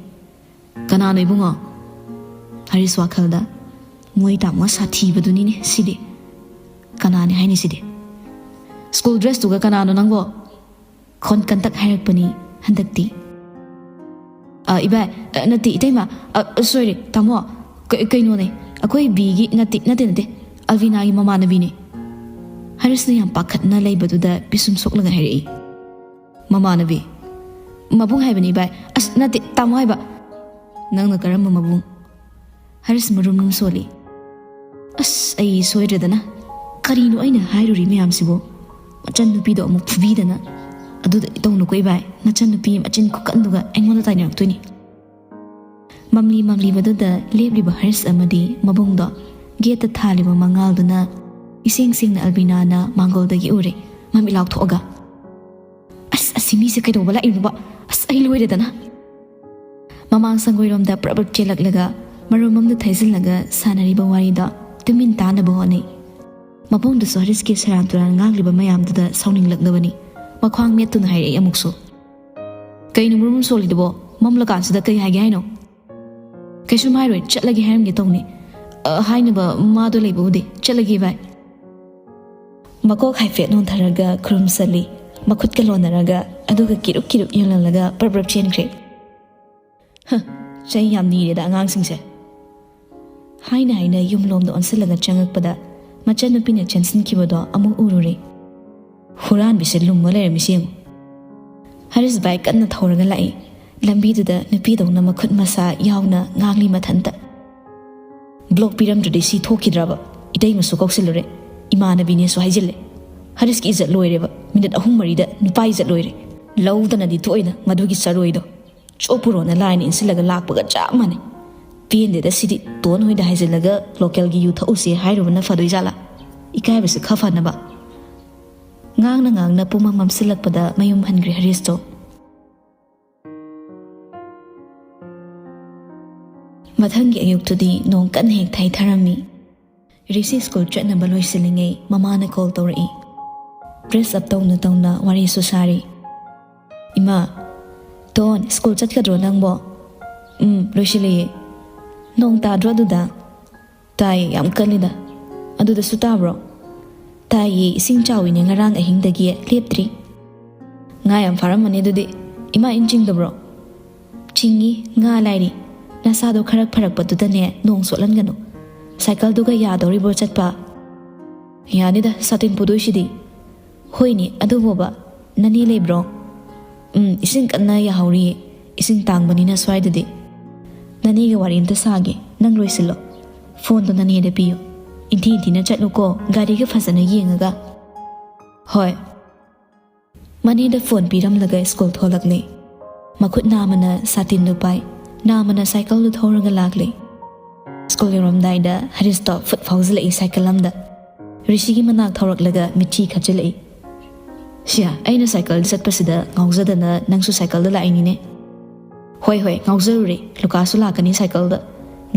"ꯀꯅꯥꯅꯣ ꯏꯕꯨꯡꯉꯣ?" ꯍꯔꯤꯁ ꯋꯥꯈꯜꯗ, "ꯃꯣꯏ ꯇꯥꯃꯣ ꯁꯥꯊꯤꯕꯗꯨꯅꯤꯅꯦ ꯁꯤꯗꯤ꯫ ꯀꯅꯥꯅꯤ ꯍꯥꯏꯅꯤ ꯁꯤꯗꯤ? ꯁ꯭ꯀꯨꯜ ꯗ꯭ꯔꯦꯁꯇꯨꯒ ꯀꯅꯥꯅꯣ ꯅꯪꯕꯣ?" ꯈꯣꯟ ꯀꯟꯇꯛ ꯍꯥꯏꯔꯛꯄꯅꯤ ꯍꯟꯗꯛꯇꯤ꯫ "ꯑ, ꯏꯕꯥꯏ, ꯑ, ꯅꯠꯇꯦ, ꯏꯇꯩꯃ, ꯑ, ꯁꯣꯏꯔꯦ, ꯇꯥꯃꯣ, ꯀ-, ꯀꯩꯅꯣꯅꯦ, ꯑꯩꯈꯣꯏ ꯕꯤꯒꯤ, ꯅꯠꯇꯦ, ꯅꯠꯇꯦ, ꯅꯠꯇꯦ, ꯑꯜꯕꯤꯅꯥꯒꯤ ꯃꯃꯥꯟꯅꯕꯤꯅꯦ꯫" ꯍꯔꯤꯁꯅ ꯌꯥꯝ ꯄꯥꯈꯠꯅ ꯂꯩꯕꯗꯨꯗ ꯄꯤꯁꯨꯝ ꯁꯣꯛꯂꯒ ꯍꯥꯏꯔꯛꯏ, "ꯃꯃꯥꯟꯅꯕꯤ? "ꯃꯕꯨꯡ ꯍꯥꯏꯕꯅꯤ ꯚꯥꯏ꯫ ꯑꯁ, ꯅꯠꯇꯦ, ꯇꯥꯃꯣ ꯍꯥꯏꯕ꯫" "ꯅꯪꯅ ꯀꯔꯝꯕ ꯃꯕꯨꯡ?" ꯍꯔꯤꯁ ꯃꯔꯨꯝ ꯔꯨꯝ ꯁꯣꯜꯂꯤ꯫ "ꯑꯁ, ꯑꯩ ꯁꯣꯏꯗ꯭ꯔꯦꯗꯅ꯫ ꯀꯔꯤꯅꯣ ꯑꯩꯅ ꯍꯥꯏꯔꯨꯔꯤ ꯃꯌꯥꯝꯁꯤꯕꯨ? ꯃꯆꯟꯅꯨꯄꯤꯗꯣ ꯑꯃꯨꯛ ꯐꯨꯕꯤꯗꯅ꯫ ꯑꯗꯨꯗ ꯏꯇꯧ ꯅꯨꯀꯣꯏ ꯚꯥꯏ, ꯅꯆꯟꯅꯨꯄꯤ ꯃꯆꯤꯟ ꯈꯨꯀꯟꯗꯨꯒ ꯑꯩꯉꯣꯟꯗ ꯇꯥꯏꯅꯔꯛꯇꯣꯏꯅꯤ꯫" ꯃꯝꯂꯤ ꯃꯝꯂꯤꯕꯗꯨꯗ ꯂꯦꯞꯂꯤꯕ ꯍꯔꯤꯁ ꯑꯃꯗꯤ ꯃꯕꯨꯡꯗꯣ ꯒꯦꯠꯇ ꯊꯥꯜꯂꯤꯕ ꯃꯉꯥꯜꯗꯨꯅ ꯏꯁꯦꯡ ꯁꯦꯡꯅ ꯑꯜꯕꯤꯅꯥꯅ ꯃꯥꯡꯒꯣꯜꯗꯒꯤ ꯎꯔꯦ꯫ ꯃꯃꯤꯠ ꯂꯥꯎꯊꯣꯛꯑꯒ, "ꯑꯁ, ꯑꯁꯤ ꯃꯤꯁꯦ ꯀꯩꯗꯧꯕ ꯂꯥꯛꯏꯅꯣꯕ? ꯑꯁ, ꯑꯩ ꯂꯣꯏꯔꯦꯗꯅ!" ꯃꯃꯥꯡ ꯁꯪꯒꯣꯏꯔꯣꯝꯗ ꯄ꯭ꯔꯞ ꯄ꯭ꯔꯞ ꯆꯦꯜꯂꯛꯂꯒ ꯃꯔꯨꯝ ꯑꯃꯗ ꯊꯩꯖꯤꯜꯂꯒ ꯁꯥꯟꯅꯔꯤꯕ ꯋꯥꯔꯤꯗꯣ ꯇꯨꯃꯤꯟ ꯇꯥꯅꯕ ꯍꯣꯠꯅꯩ꯫ ꯃꯕꯨꯡꯗꯨꯁꯨ ꯍꯔꯤꯁꯀꯤ ꯁꯦꯔꯥꯟ ꯇꯨꯔꯥꯟ ꯉꯥꯡꯂꯤꯕ ꯃꯌꯥꯝꯗꯨꯗ ꯁꯥꯎꯅꯤꯡꯂꯛꯂꯕꯅꯤ꯫ ꯃꯈ꯭ꯋꯥꯡ ꯃꯦꯠꯇꯨꯅ ꯍꯥꯏꯔꯛꯏ ꯑꯃꯨꯛꯁꯨ, "ꯀꯩꯅꯣ ꯃꯔꯨꯝ ꯁꯣꯜꯂꯤꯗꯨꯕꯣ? ꯃꯝꯂꯀꯥꯟꯁꯤꯗ ꯀꯩ ꯍꯥꯏꯒꯦ ꯍꯥꯏꯅꯣ?" "ꯀꯩꯁꯨꯝ ꯍꯥꯏꯔꯣꯏ, ꯆꯠꯂꯒꯦ ꯍꯥꯏꯔꯝꯒꯦ ꯇꯧꯅꯤ꯫ ꯑ, ꯍꯥꯏꯅꯕ ꯃꯥꯗꯣ ꯂꯩꯕꯕꯨꯗꯤ꯫ ꯆꯠꯂꯒꯦ ꯚꯥꯏ꯫" ꯃꯀꯣꯛ ꯍꯥꯏꯐꯦꯠ ꯅꯣꯟꯊꯔꯒ ꯈꯨꯔꯨꯝ ꯆꯠꯂꯤ꯫ ꯃꯈꯨꯠꯀ ꯂꯣꯟꯅꯔꯒ, ꯑꯗꯨꯒ ꯀꯤꯔꯨꯞ ꯀꯤꯔꯨꯞ ꯌꯦꯡꯂꯝꯂꯒ ꯄ꯭ꯔꯞ ꯄ꯭ꯔꯞ ꯆꯦꯟꯈ꯭ꯔꯦ꯫ "ꯍ, ꯆꯩ ꯌꯥꯝ ꯅꯤꯔꯦꯗ ꯑꯉꯥꯡꯁꯤꯡꯁꯦ꯫" ꯍꯥꯏꯅ ꯍꯥꯏꯅ ꯌꯨꯝꯂꯣꯝꯗ ꯑꯣꯟꯁꯤꯜꯂꯒ ꯆꯪꯉꯛꯄꯗ ꯃꯆꯟꯅꯨꯄꯤꯅ ꯆꯦꯟꯁꯤꯟꯈꯤꯕꯗꯣ ꯑꯃꯨꯛ ꯎꯔꯨꯔꯦ꯫ "ꯍꯨꯔꯥꯟꯕꯤꯁꯦ ꯂꯨꯝꯃ ꯂꯩꯔꯝꯃꯤꯁꯤ ꯌꯦꯡꯉꯨ꯫" ꯍꯔꯤꯁ ꯕꯥꯏꯛ ꯀꯟꯅ ꯊꯧꯔꯒ ꯂꯥꯛꯏ꯫ ꯂꯝꯕꯤꯗꯨꯗ ꯅꯨꯄꯤꯗꯧꯅ ꯃꯈꯨꯠ ꯃꯁꯥ ꯌꯥꯎꯅ ꯉꯥꯡꯂꯤ ꯃꯊꯟꯇ꯫ "ꯕ꯭ꯂꯣꯛ ꯄꯤꯔꯝꯗ꯭ꯔꯗꯤ ꯁꯤ ꯊꯣꯛꯈꯤꯗ꯭ꯔꯕ? ꯏꯇꯩꯃꯁꯨ ꯀꯧꯁꯤꯜꯂꯨꯔꯦ, ꯏꯃꯥꯟꯅꯕꯤꯅꯦꯁꯨ ꯍꯥꯏꯖꯤꯜꯂꯦ꯫ ꯍꯔꯤꯁꯀꯤ ꯏꯖꯠ ꯂꯣꯏꯔꯦꯕ, ꯃꯤꯅꯤꯠ ꯑꯍꯨꯝ ꯃꯔꯤꯗ ꯅꯨꯄꯥ ꯏꯖꯠ ꯂꯣꯏꯔꯦ꯫ ꯂꯧꯗꯅꯗꯤ ꯊꯣꯛꯑꯣꯏꯗ ꯃꯗꯨꯒꯤ ꯆꯔꯣꯏꯗꯣ꯫ ꯆꯣꯞꯄꯨꯔꯣꯅ ꯂꯥꯏꯅ ꯏꯟꯁꯤꯜꯂꯒ ꯂꯥꯛꯄꯒ ꯆꯞ ꯃꯥꯟꯅꯩ꯫ ꯄꯦꯟꯗꯦꯗ ꯁꯤꯗꯤ꯫ ꯇꯣꯟ ꯍꯣꯏꯗ ꯍꯥꯏꯖꯤꯜꯂꯒ ꯂꯣꯀꯦꯜꯒꯤ ꯌꯨ ꯊꯛꯎꯁꯦ ꯍꯥꯏꯔꯨꯕꯅ ꯐꯗꯣꯏꯖꯥꯠꯂꯥ? ꯏꯀꯥꯏꯕꯁꯦ ꯈꯔ ꯐꯅꯕ꯫" ꯉꯥꯡꯅ ꯉꯥꯡꯅ ꯄꯨꯡꯃꯝ ꯃꯝꯁꯤꯜꯂꯛꯄꯗ ꯃꯌꯨꯝ ꯍꯟꯈ꯭ꯔꯦ ꯍꯔꯤꯁꯇꯣ꯫ ꯃꯊꯪꯒꯤ ꯑꯌꯨꯛꯇꯨꯗꯤ ꯅꯣꯡ ꯀꯟꯅ ꯍꯦꯛ ꯊꯩꯊꯔꯝꯃꯤ꯫ ꯔꯤꯁꯤ ꯁ꯭ꯀꯨꯜ ꯆꯠꯅꯕ ꯂꯣꯏꯁꯤꯜꯂꯤꯉꯩ ꯃꯃꯥꯅ ꯀꯣꯜ ꯇꯧꯔꯛꯏ꯫ ꯗ꯭ꯔꯦꯁ ꯑꯞ ꯇꯧꯅ ꯇꯧꯅ ꯋꯥꯔꯤꯁꯨ ꯁꯥꯔꯤ꯫ "ꯏꯃꯥ, ꯇꯣꯟ, ꯁ꯭ꯀꯨꯜ ꯆꯠꯀꯗ꯭ꯔꯣ ꯅꯪꯕꯣ?" "ꯎꯝ, ꯂꯣꯏꯁꯤꯜꯂꯤꯌꯦ꯫" "ꯅꯣꯡ ꯇꯥꯗ꯭ꯔꯣ ꯑꯗꯨꯗ?" "ꯇꯥꯏ, ꯌꯥꯝ ꯀꯜꯂꯤꯗ꯫ ꯑꯗꯨꯗꯁꯨ ꯇꯥꯕ꯭ꯔꯣ?" "ꯇꯥꯏꯌꯦ, ꯏꯁꯤꯡ ꯆꯥꯎꯏꯅꯦ, ꯉꯔꯥꯡ ꯑꯍꯤꯡꯗꯒꯤ ꯂꯦꯞꯇ꯭ꯔꯤ꯫" "ꯉꯥ ꯌꯥꯝ ꯐꯥꯔꯝꯃꯅꯤ ꯑꯗꯨꯗꯤ꯫ ꯏꯃꯥ, ꯏꯟ ꯆꯤꯡꯗꯕ꯭ꯔꯣ?" "ꯆꯤꯡꯉꯤ, ꯉꯥ ꯂꯥꯏꯔꯤ꯫ ꯅꯁꯥꯗꯣ ꯈꯔ ꯐꯔꯛꯄꯗꯨꯗꯅꯦ ꯅꯣꯡ ꯆꯣꯠꯍꯟꯒꯅꯨ꯫ ꯁꯥꯏꯀꯜꯗꯨꯒ ꯌꯥꯗꯧꯔꯤꯕ꯭ꯔꯣ ꯆꯠꯄ?" "ꯌꯥꯅꯤꯗ, ꯁꯥꯇꯤꯟ ꯄꯨꯗꯣꯏꯁꯤꯗꯤ꯫" "ꯍꯣꯏꯅꯦ, ꯑꯗꯨꯕꯣꯕ, ꯅꯅꯦ ꯂꯩꯕ꯭ꯔꯣ?" "ꯎꯝ, ꯏꯁꯤꯡ ꯀꯟꯅ ꯌꯥꯍꯧꯔꯤꯌꯦ꯫ ꯏꯁꯤꯡ ꯇꯥꯡꯕꯅꯤꯅ ꯁ꯭ꯋꯥꯏꯗꯗꯤ꯫ ꯅꯅꯦꯒ ꯋꯥꯔꯤ ꯑꯝꯇ ꯁꯥꯒꯦ, ꯅꯪ ꯂꯣꯏꯁꯤꯜꯂꯣ꯫ ꯐꯣꯟꯗꯣ ꯅꯅꯦꯗ ꯄꯤꯌꯨ꯫ ꯏꯟꯊꯤ ꯏꯟꯊꯤꯅ ꯆꯠꯂꯨꯀꯣ, ꯒꯥꯔꯤꯒ ꯐꯖꯅ ꯌꯦꯡꯉꯒ꯫" "ꯍꯣꯏ꯫" ꯃꯅꯦꯗ ꯐꯣꯟ ꯄꯤꯔꯝꯂꯒ ꯁ꯭ꯀꯨꯜ ꯊꯣꯛꯂꯛꯂꯦ꯫ ꯃꯈꯨꯠ ꯅꯥꯝꯃꯅ ꯁꯥꯇꯤꯟꯗꯨ ꯄꯥꯏ, ꯅꯥꯝꯃꯅ ꯁꯥꯏꯀꯜꯗꯨ ꯊꯧꯔꯒ ꯂꯥꯛꯂꯦ꯫ ꯁ꯭ꯀꯨꯜ ꯌꯧꯔꯝꯗꯥꯏꯗ ꯍꯔꯤꯁꯇꯣ ꯐꯨꯠ ꯐꯥꯎꯖꯤꯜꯂꯛꯏ ꯁꯥꯏꯀꯜ ꯑꯃꯗ꯫ ꯔꯤꯁꯤꯒꯤ ꯃꯅꯥꯛ ꯊꯧꯔꯛꯂꯒ ꯃꯤꯠꯆꯤ ꯈꯠꯆꯤꯜꯂꯛꯏ꯫ "ꯁꯤꯌꯥ, ꯑꯩꯅ ꯁꯥꯏꯀꯜꯗ ꯆꯠꯄꯁꯤꯗ ꯉꯥꯎꯖꯗꯅ ꯅꯪꯁꯨ ꯁꯥꯏꯀꯜꯗ ꯂꯥꯛꯏꯅꯤꯅꯦ?" "ꯍꯣꯏ, ꯍꯣꯏ, ꯉꯥꯎꯖꯔꯨꯔꯦ꯫ ꯂꯨꯀꯥꯁꯁꯨ ꯂꯥꯛꯀꯅꯤ ꯁꯥꯏꯀꯜꯗ꯫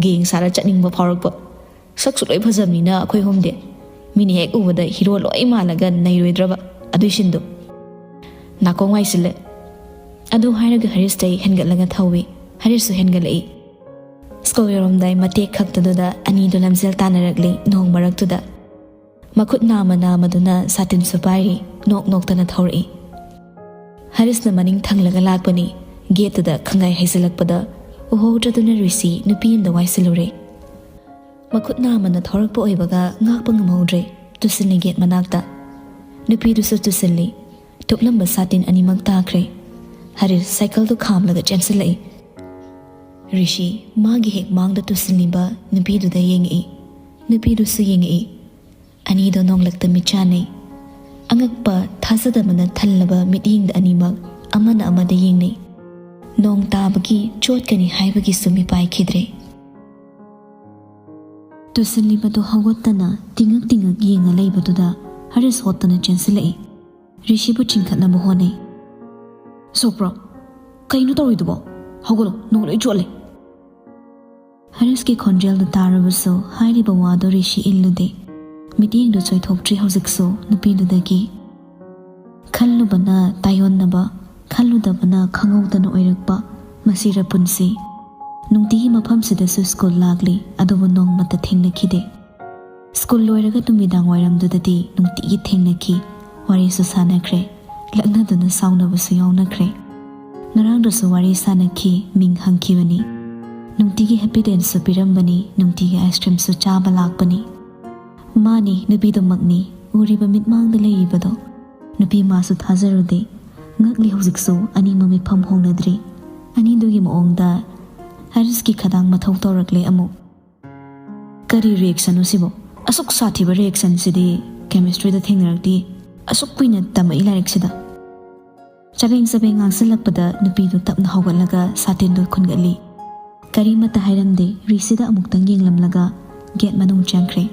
ꯒꯦꯡ ꯁꯥꯔ ꯆꯠꯅꯤꯡꯕ ꯐꯥꯎꯔꯛꯄ꯫ ꯁꯛꯁꯨ ꯂꯣꯏ ꯐꯖꯕꯅꯤꯅ ꯑꯩꯈꯣꯏ ꯑꯍꯨꯝꯗꯤ꯫ ꯃꯤꯅ ꯍꯦꯛ ꯎꯕꯗ ꯍꯤꯔꯣ ꯂꯣꯏ ꯃꯥꯜꯂꯒ ꯅꯩꯔꯣꯏꯗ꯭ꯔꯕ ꯑꯗꯨꯏ ꯁꯤꯟꯗꯣ꯫ ꯅꯥꯀꯣꯡ ꯋꯥꯏꯁꯤꯜꯂꯦ꯫" ꯑꯗꯨ ꯍꯥꯏꯔꯒ ꯍꯔꯤꯁꯇꯩ ꯍꯦꯟꯒꯠꯂꯒ ꯊꯧꯏ꯫ ꯍꯔꯤꯁꯁꯨ ꯍꯦꯟꯒꯠꯂꯛꯏ꯫ ꯁ꯭ꯀꯨꯜ ꯌꯧꯔꯝꯗꯥꯏ ꯃꯇꯦꯛ ꯈꯛꯇꯗꯨꯗ ꯑꯅꯤꯗꯨ ꯂꯝꯖꯦꯜ ꯇꯥꯟꯅꯔꯛꯂꯤ ꯅꯣꯡ ꯃꯔꯛꯇꯨꯗ꯫ ꯃꯈꯨꯠ ꯅꯥꯝꯃ ꯅꯥꯝꯃꯗꯨꯅ ꯁꯥꯇꯤꯟꯁꯨ ꯄꯥꯏꯔꯤ, ꯅꯣꯛ ꯅꯣꯛꯇꯅ ꯊꯧꯔꯛꯏ꯫ ꯍꯔꯤꯁꯅ ꯃꯅꯤꯡ ꯊꯪꯂꯒ ꯂꯥꯛꯄꯅꯤ꯫ ꯒꯦꯠꯇꯨꯗ ꯈꯪꯒꯥꯏ ꯍꯩꯖꯤꯜꯂꯛꯄꯗ ꯎꯍꯧꯗ꯭ꯔꯗꯨꯅ ꯔꯤꯁꯤ ꯅꯨꯄꯤ ꯑꯃꯗ ꯋꯥꯏꯁꯤꯜꯂꯨꯔꯦ꯫ ꯃꯈꯨꯠ ꯅꯥꯝꯃꯅ ꯊꯧꯔꯛꯄ ꯑꯣꯏꯕꯒ ꯉꯥꯛꯄ ꯉꯝꯍꯧꯗ꯭ꯔꯦ꯫ ꯇꯨꯁꯤꯜꯂꯤ ꯒꯦꯠ ꯃꯅꯥꯛꯇ꯫ ꯅꯨꯄꯤꯗꯨꯁꯨ ꯇꯨꯁꯤꯜꯂꯤ꯫ ꯊꯨꯞꯂꯝꯕ ꯁꯥꯇꯤꯟ ꯑꯅꯤꯃꯛ ꯇꯥꯈ꯭ꯔꯦ꯫ ꯍꯔꯤꯁ ꯁꯥꯏꯀꯜꯗꯨ ꯈꯥꯝꯂꯒ ꯆꯦꯟꯁꯤꯜꯂꯛꯏ꯫ ꯔꯤꯁꯤ ꯃꯥꯒꯤ ꯍꯦꯛ ꯃꯥꯡꯗ ꯇꯨꯁꯤꯜꯂꯤꯕ ꯅꯨꯄꯤꯗꯨꯗ ꯌꯦꯡꯉꯛꯏ꯫ ꯅꯨꯄꯤꯗꯨꯁꯨ ꯌꯦꯡꯉꯛꯏ꯫ ꯑꯅꯤꯗꯣ ꯅꯣꯡꯂꯛꯇ ꯃꯤꯠꯆꯥꯟꯅꯩ꯫ ꯑꯉꯛꯄ, ꯊꯥꯖꯗꯕꯅ ꯊꯜꯂꯕ ꯃꯤꯠꯌꯦꯡꯗ ꯑꯅꯤꯃꯛ ꯑꯃꯅ ꯑꯃꯗ ꯌꯦꯡꯅꯩ꯫ ꯅꯣꯡ ꯇꯥꯕꯒꯤ ꯆꯣꯠꯀꯅꯤ ꯍꯥꯏꯕꯒꯤꯁꯨ ꯃꯤꯄꯥꯏꯈꯤꯗ꯭ꯔꯦ꯫ ꯇꯨꯁꯤꯜꯂꯤꯕꯗꯨ ꯍꯧꯒꯠꯇꯅ ꯇꯤꯡꯉꯛ ꯇꯤꯡꯉꯛ ꯌꯦꯡꯉ ꯂꯩꯕꯗꯨꯗ ꯍꯔꯤꯁ ꯍꯣꯠꯇꯅ ꯆꯦꯟꯁꯤꯜꯂꯛꯏ꯫ ꯔꯤꯁꯤꯕꯨ ꯆꯤꯡꯈꯠꯅꯕ ꯍꯣꯠꯅꯩ꯫ "ꯁꯣꯛꯄ꯭ꯔꯣ? ꯀꯩꯅꯣ ꯇꯧꯔꯤꯗꯨꯕꯣ? ꯍꯧꯒꯠꯂꯣ, ꯅꯣꯡ ꯂꯣꯏ ꯆꯣꯠꯂꯦ!" ꯍꯔꯤꯁꯀꯤ ꯈꯣꯟꯖꯦꯜꯗꯨ ꯇꯥꯔꯕꯁꯨ ꯍꯥꯏꯔꯤꯕ ꯋꯥꯗꯨ ꯔꯤꯁꯤ ꯏꯜꯂꯨꯗꯦ꯫ ꯃꯤꯠꯌꯦꯡꯗꯨ ꯆꯣꯏꯊꯣꯛꯇ꯭ꯔꯤ ꯍꯧꯖꯤꯛꯁꯨ ꯅꯨꯄꯤꯗꯨꯗꯒꯤ꯫ ꯈꯜꯂꯨꯕꯅ ꯇꯥꯏꯌꯣꯟꯅꯕ, ꯈꯜꯂꯨꯗꯕꯅ ꯈꯪꯍꯧꯗꯅ ꯑꯣꯏꯔꯛꯄ, ꯃꯁꯤꯔ ꯄꯨꯟꯁꯤ? ꯅꯨꯡꯇꯤꯒꯤ ꯃꯐꯝꯁꯤꯗꯁꯨ ꯁ꯭ꯀꯨꯜ ꯂꯥꯛꯂꯤ, ꯑꯗꯨꯕꯨ ꯅꯣꯡꯃꯇ ꯊꯦꯡꯅꯈꯤꯗꯦ꯫ ꯁ꯭ꯀꯨꯜ ꯂꯣꯏꯔꯒ ꯅꯨꯃꯤꯗꯥꯡ ꯋꯥꯏꯔꯝꯗꯨꯗꯗꯤ ꯅꯨꯡꯇꯤꯒꯤ ꯊꯦꯡꯅꯈꯤ, ꯋꯥꯔꯤꯁꯨ ꯁꯥꯟꯅꯈ꯭ꯔꯦ, ꯂꯛꯅꯗꯨꯅ ꯁꯥꯎꯅꯕꯁꯨ ꯌꯥꯎꯅꯈ꯭ꯔꯦ꯫ ꯉꯔꯥꯡꯗꯁꯨ ꯋꯥꯔꯤ ꯁꯥꯟꯅꯈꯤ, ꯃꯤꯡ ꯍꯪꯈꯤꯕꯅꯤ꯫ ꯅꯨꯡꯇꯤꯒꯤ ꯍꯦꯄꯤ ꯗꯦꯟꯁꯁꯨ ꯄꯤꯔꯝꯕꯅꯤ, ꯅꯨꯡꯇꯤꯒꯤ ꯑꯥꯏꯁ ꯀ꯭ꯔꯤꯝꯁꯨ ꯆꯥꯕ ꯂꯥꯛꯄꯅꯤ꯫ ꯃꯥꯅꯤ, ꯅꯨꯄꯤꯗꯨꯃꯛꯅꯤ, ꯎꯔꯤꯕ ꯃꯤꯠꯃꯥꯡꯗ ꯂꯩꯔꯤꯕꯗꯣ꯫ ꯅꯨꯄꯤ ꯃꯥꯁꯨ ꯊꯥꯖꯔꯨꯗꯦ꯫ ꯉꯛꯂꯤ ꯍꯧꯖꯤꯛꯁꯨ ꯑꯅꯤꯃꯛ ꯃꯤꯐꯝ ꯍꯣꯡꯅꯗ꯭ꯔꯤ꯫ ꯑꯅꯤꯗꯨꯒꯤ ꯃꯑꯣꯡꯗ ꯍꯔꯤꯁꯀꯤ ꯈꯗꯥꯡ ꯃꯊꯧ ꯇꯧꯔꯛꯂꯦ ꯑꯃꯨꯛ꯫ ꯀꯔꯤ ꯔꯤꯌꯦꯛꯁꯟꯅꯣ ꯁꯤꯕꯣ? ꯑꯁꯨꯛ ꯁꯥꯊꯤꯕ ꯔꯤꯌꯦꯛꯁꯟꯁꯤꯗꯤ ꯀꯦꯃꯤꯁꯇ꯭ꯔꯤꯗ ꯊꯦꯡꯅꯔꯛꯇꯦ꯫ ꯑꯁꯨꯛ ꯀꯨꯏꯅ ꯇꯝꯃꯛꯏ ꯂꯥꯏꯔꯤꯛꯁꯤꯗ꯫ ꯆꯕꯦꯡ ꯆꯕꯦꯡ ꯉꯥꯡꯁꯤꯜꯂꯛꯄꯗ ꯅꯨꯄꯤꯗꯨ ꯇꯞꯅ ꯍꯧꯒꯠꯂꯒ ꯁꯥꯇꯤꯟꯗꯨ ꯈꯨꯟꯒꯠꯂꯤ꯫ ꯀꯔꯤꯃꯠꯇ ꯍꯥꯏꯔꯝꯗꯦ꯫ ꯔꯤꯁꯤꯗ ꯑꯃꯨꯛꯇꯪ ꯌꯦꯡꯂꯝꯂꯒ ꯒꯦꯠ ꯃꯅꯨꯡ ꯆꯪꯈ꯭ꯔꯦ꯫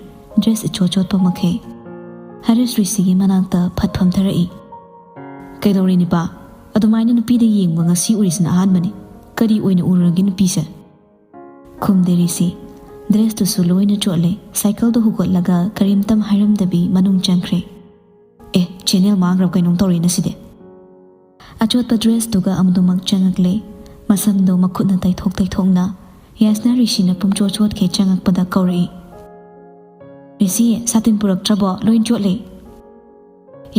ꯗ꯭ꯔꯦꯁ ꯏꯆꯣꯠ ꯆꯣꯠꯄ ꯃꯈꯩ꯫ ꯍꯔꯤꯁ ꯔꯤꯁꯤꯒꯤ ꯃꯅꯥꯛꯇ ꯐꯠ ꯐꯝꯊꯔꯛꯏ꯫ "ꯀꯩꯗꯧꯔꯦ ꯅꯤꯄꯥ? ꯑꯗꯨꯃꯥꯏꯅ ꯅꯨꯄꯤꯗ ꯌꯦꯡꯕ ꯉꯁꯤ ꯎꯔꯤꯁꯤꯅ ꯑꯍꯥꯟꯕꯅꯤ꯫ ꯀꯔꯤ ꯑꯣꯏꯅ ꯎꯔꯨꯔꯒꯦ ꯅꯨꯄꯤꯁꯦ?" ꯈꯨꯝꯗꯦ ꯔꯤꯁꯤ꯫ ꯗ꯭ꯔꯦꯁꯇꯨꯁꯨ ꯂꯣꯏꯅ ꯆꯣꯠꯂꯦ꯫ ꯁꯥꯏꯀꯜꯗꯨ ꯍꯨꯒꯠꯂꯒ ꯀꯔꯤꯝꯇ ꯍꯥꯏꯔꯝꯗꯕꯤ ꯃꯅꯨꯡ ꯆꯪꯈ꯭ꯔꯦ꯫ "ꯑꯦ, ꯆꯦꯅꯦꯜ ꯃꯥꯡꯈ꯭ꯔꯕ ꯀꯩꯅꯣꯝ ꯇꯧꯔꯦꯅ ꯁꯤꯗꯤ?" ꯑꯆꯣꯠꯄ ꯗ꯭ꯔꯦꯁꯇꯨꯒ ꯑꯃꯗꯨꯃꯛ ꯆꯪꯉꯛꯂꯦ꯫ ꯃꯁꯝꯗꯣ ꯃꯈꯨꯠꯅ ꯇꯩꯊꯣꯛ ꯇꯩꯊꯣꯛꯅ ꯌꯥꯁꯅꯥ ꯔꯤꯁꯤꯅ ꯄꯨꯝꯆꯣꯠ ꯆꯣꯠꯈꯩ ꯆꯪꯉꯛꯄꯗ ꯀꯧꯔꯛꯏ꯫ "ꯔꯤꯁꯤ, ꯁꯥꯇꯤꯟ ꯄꯨꯔꯛꯇ꯭ꯔꯕꯣ? ꯂꯣꯏ ꯆꯣꯠꯂꯦ꯫"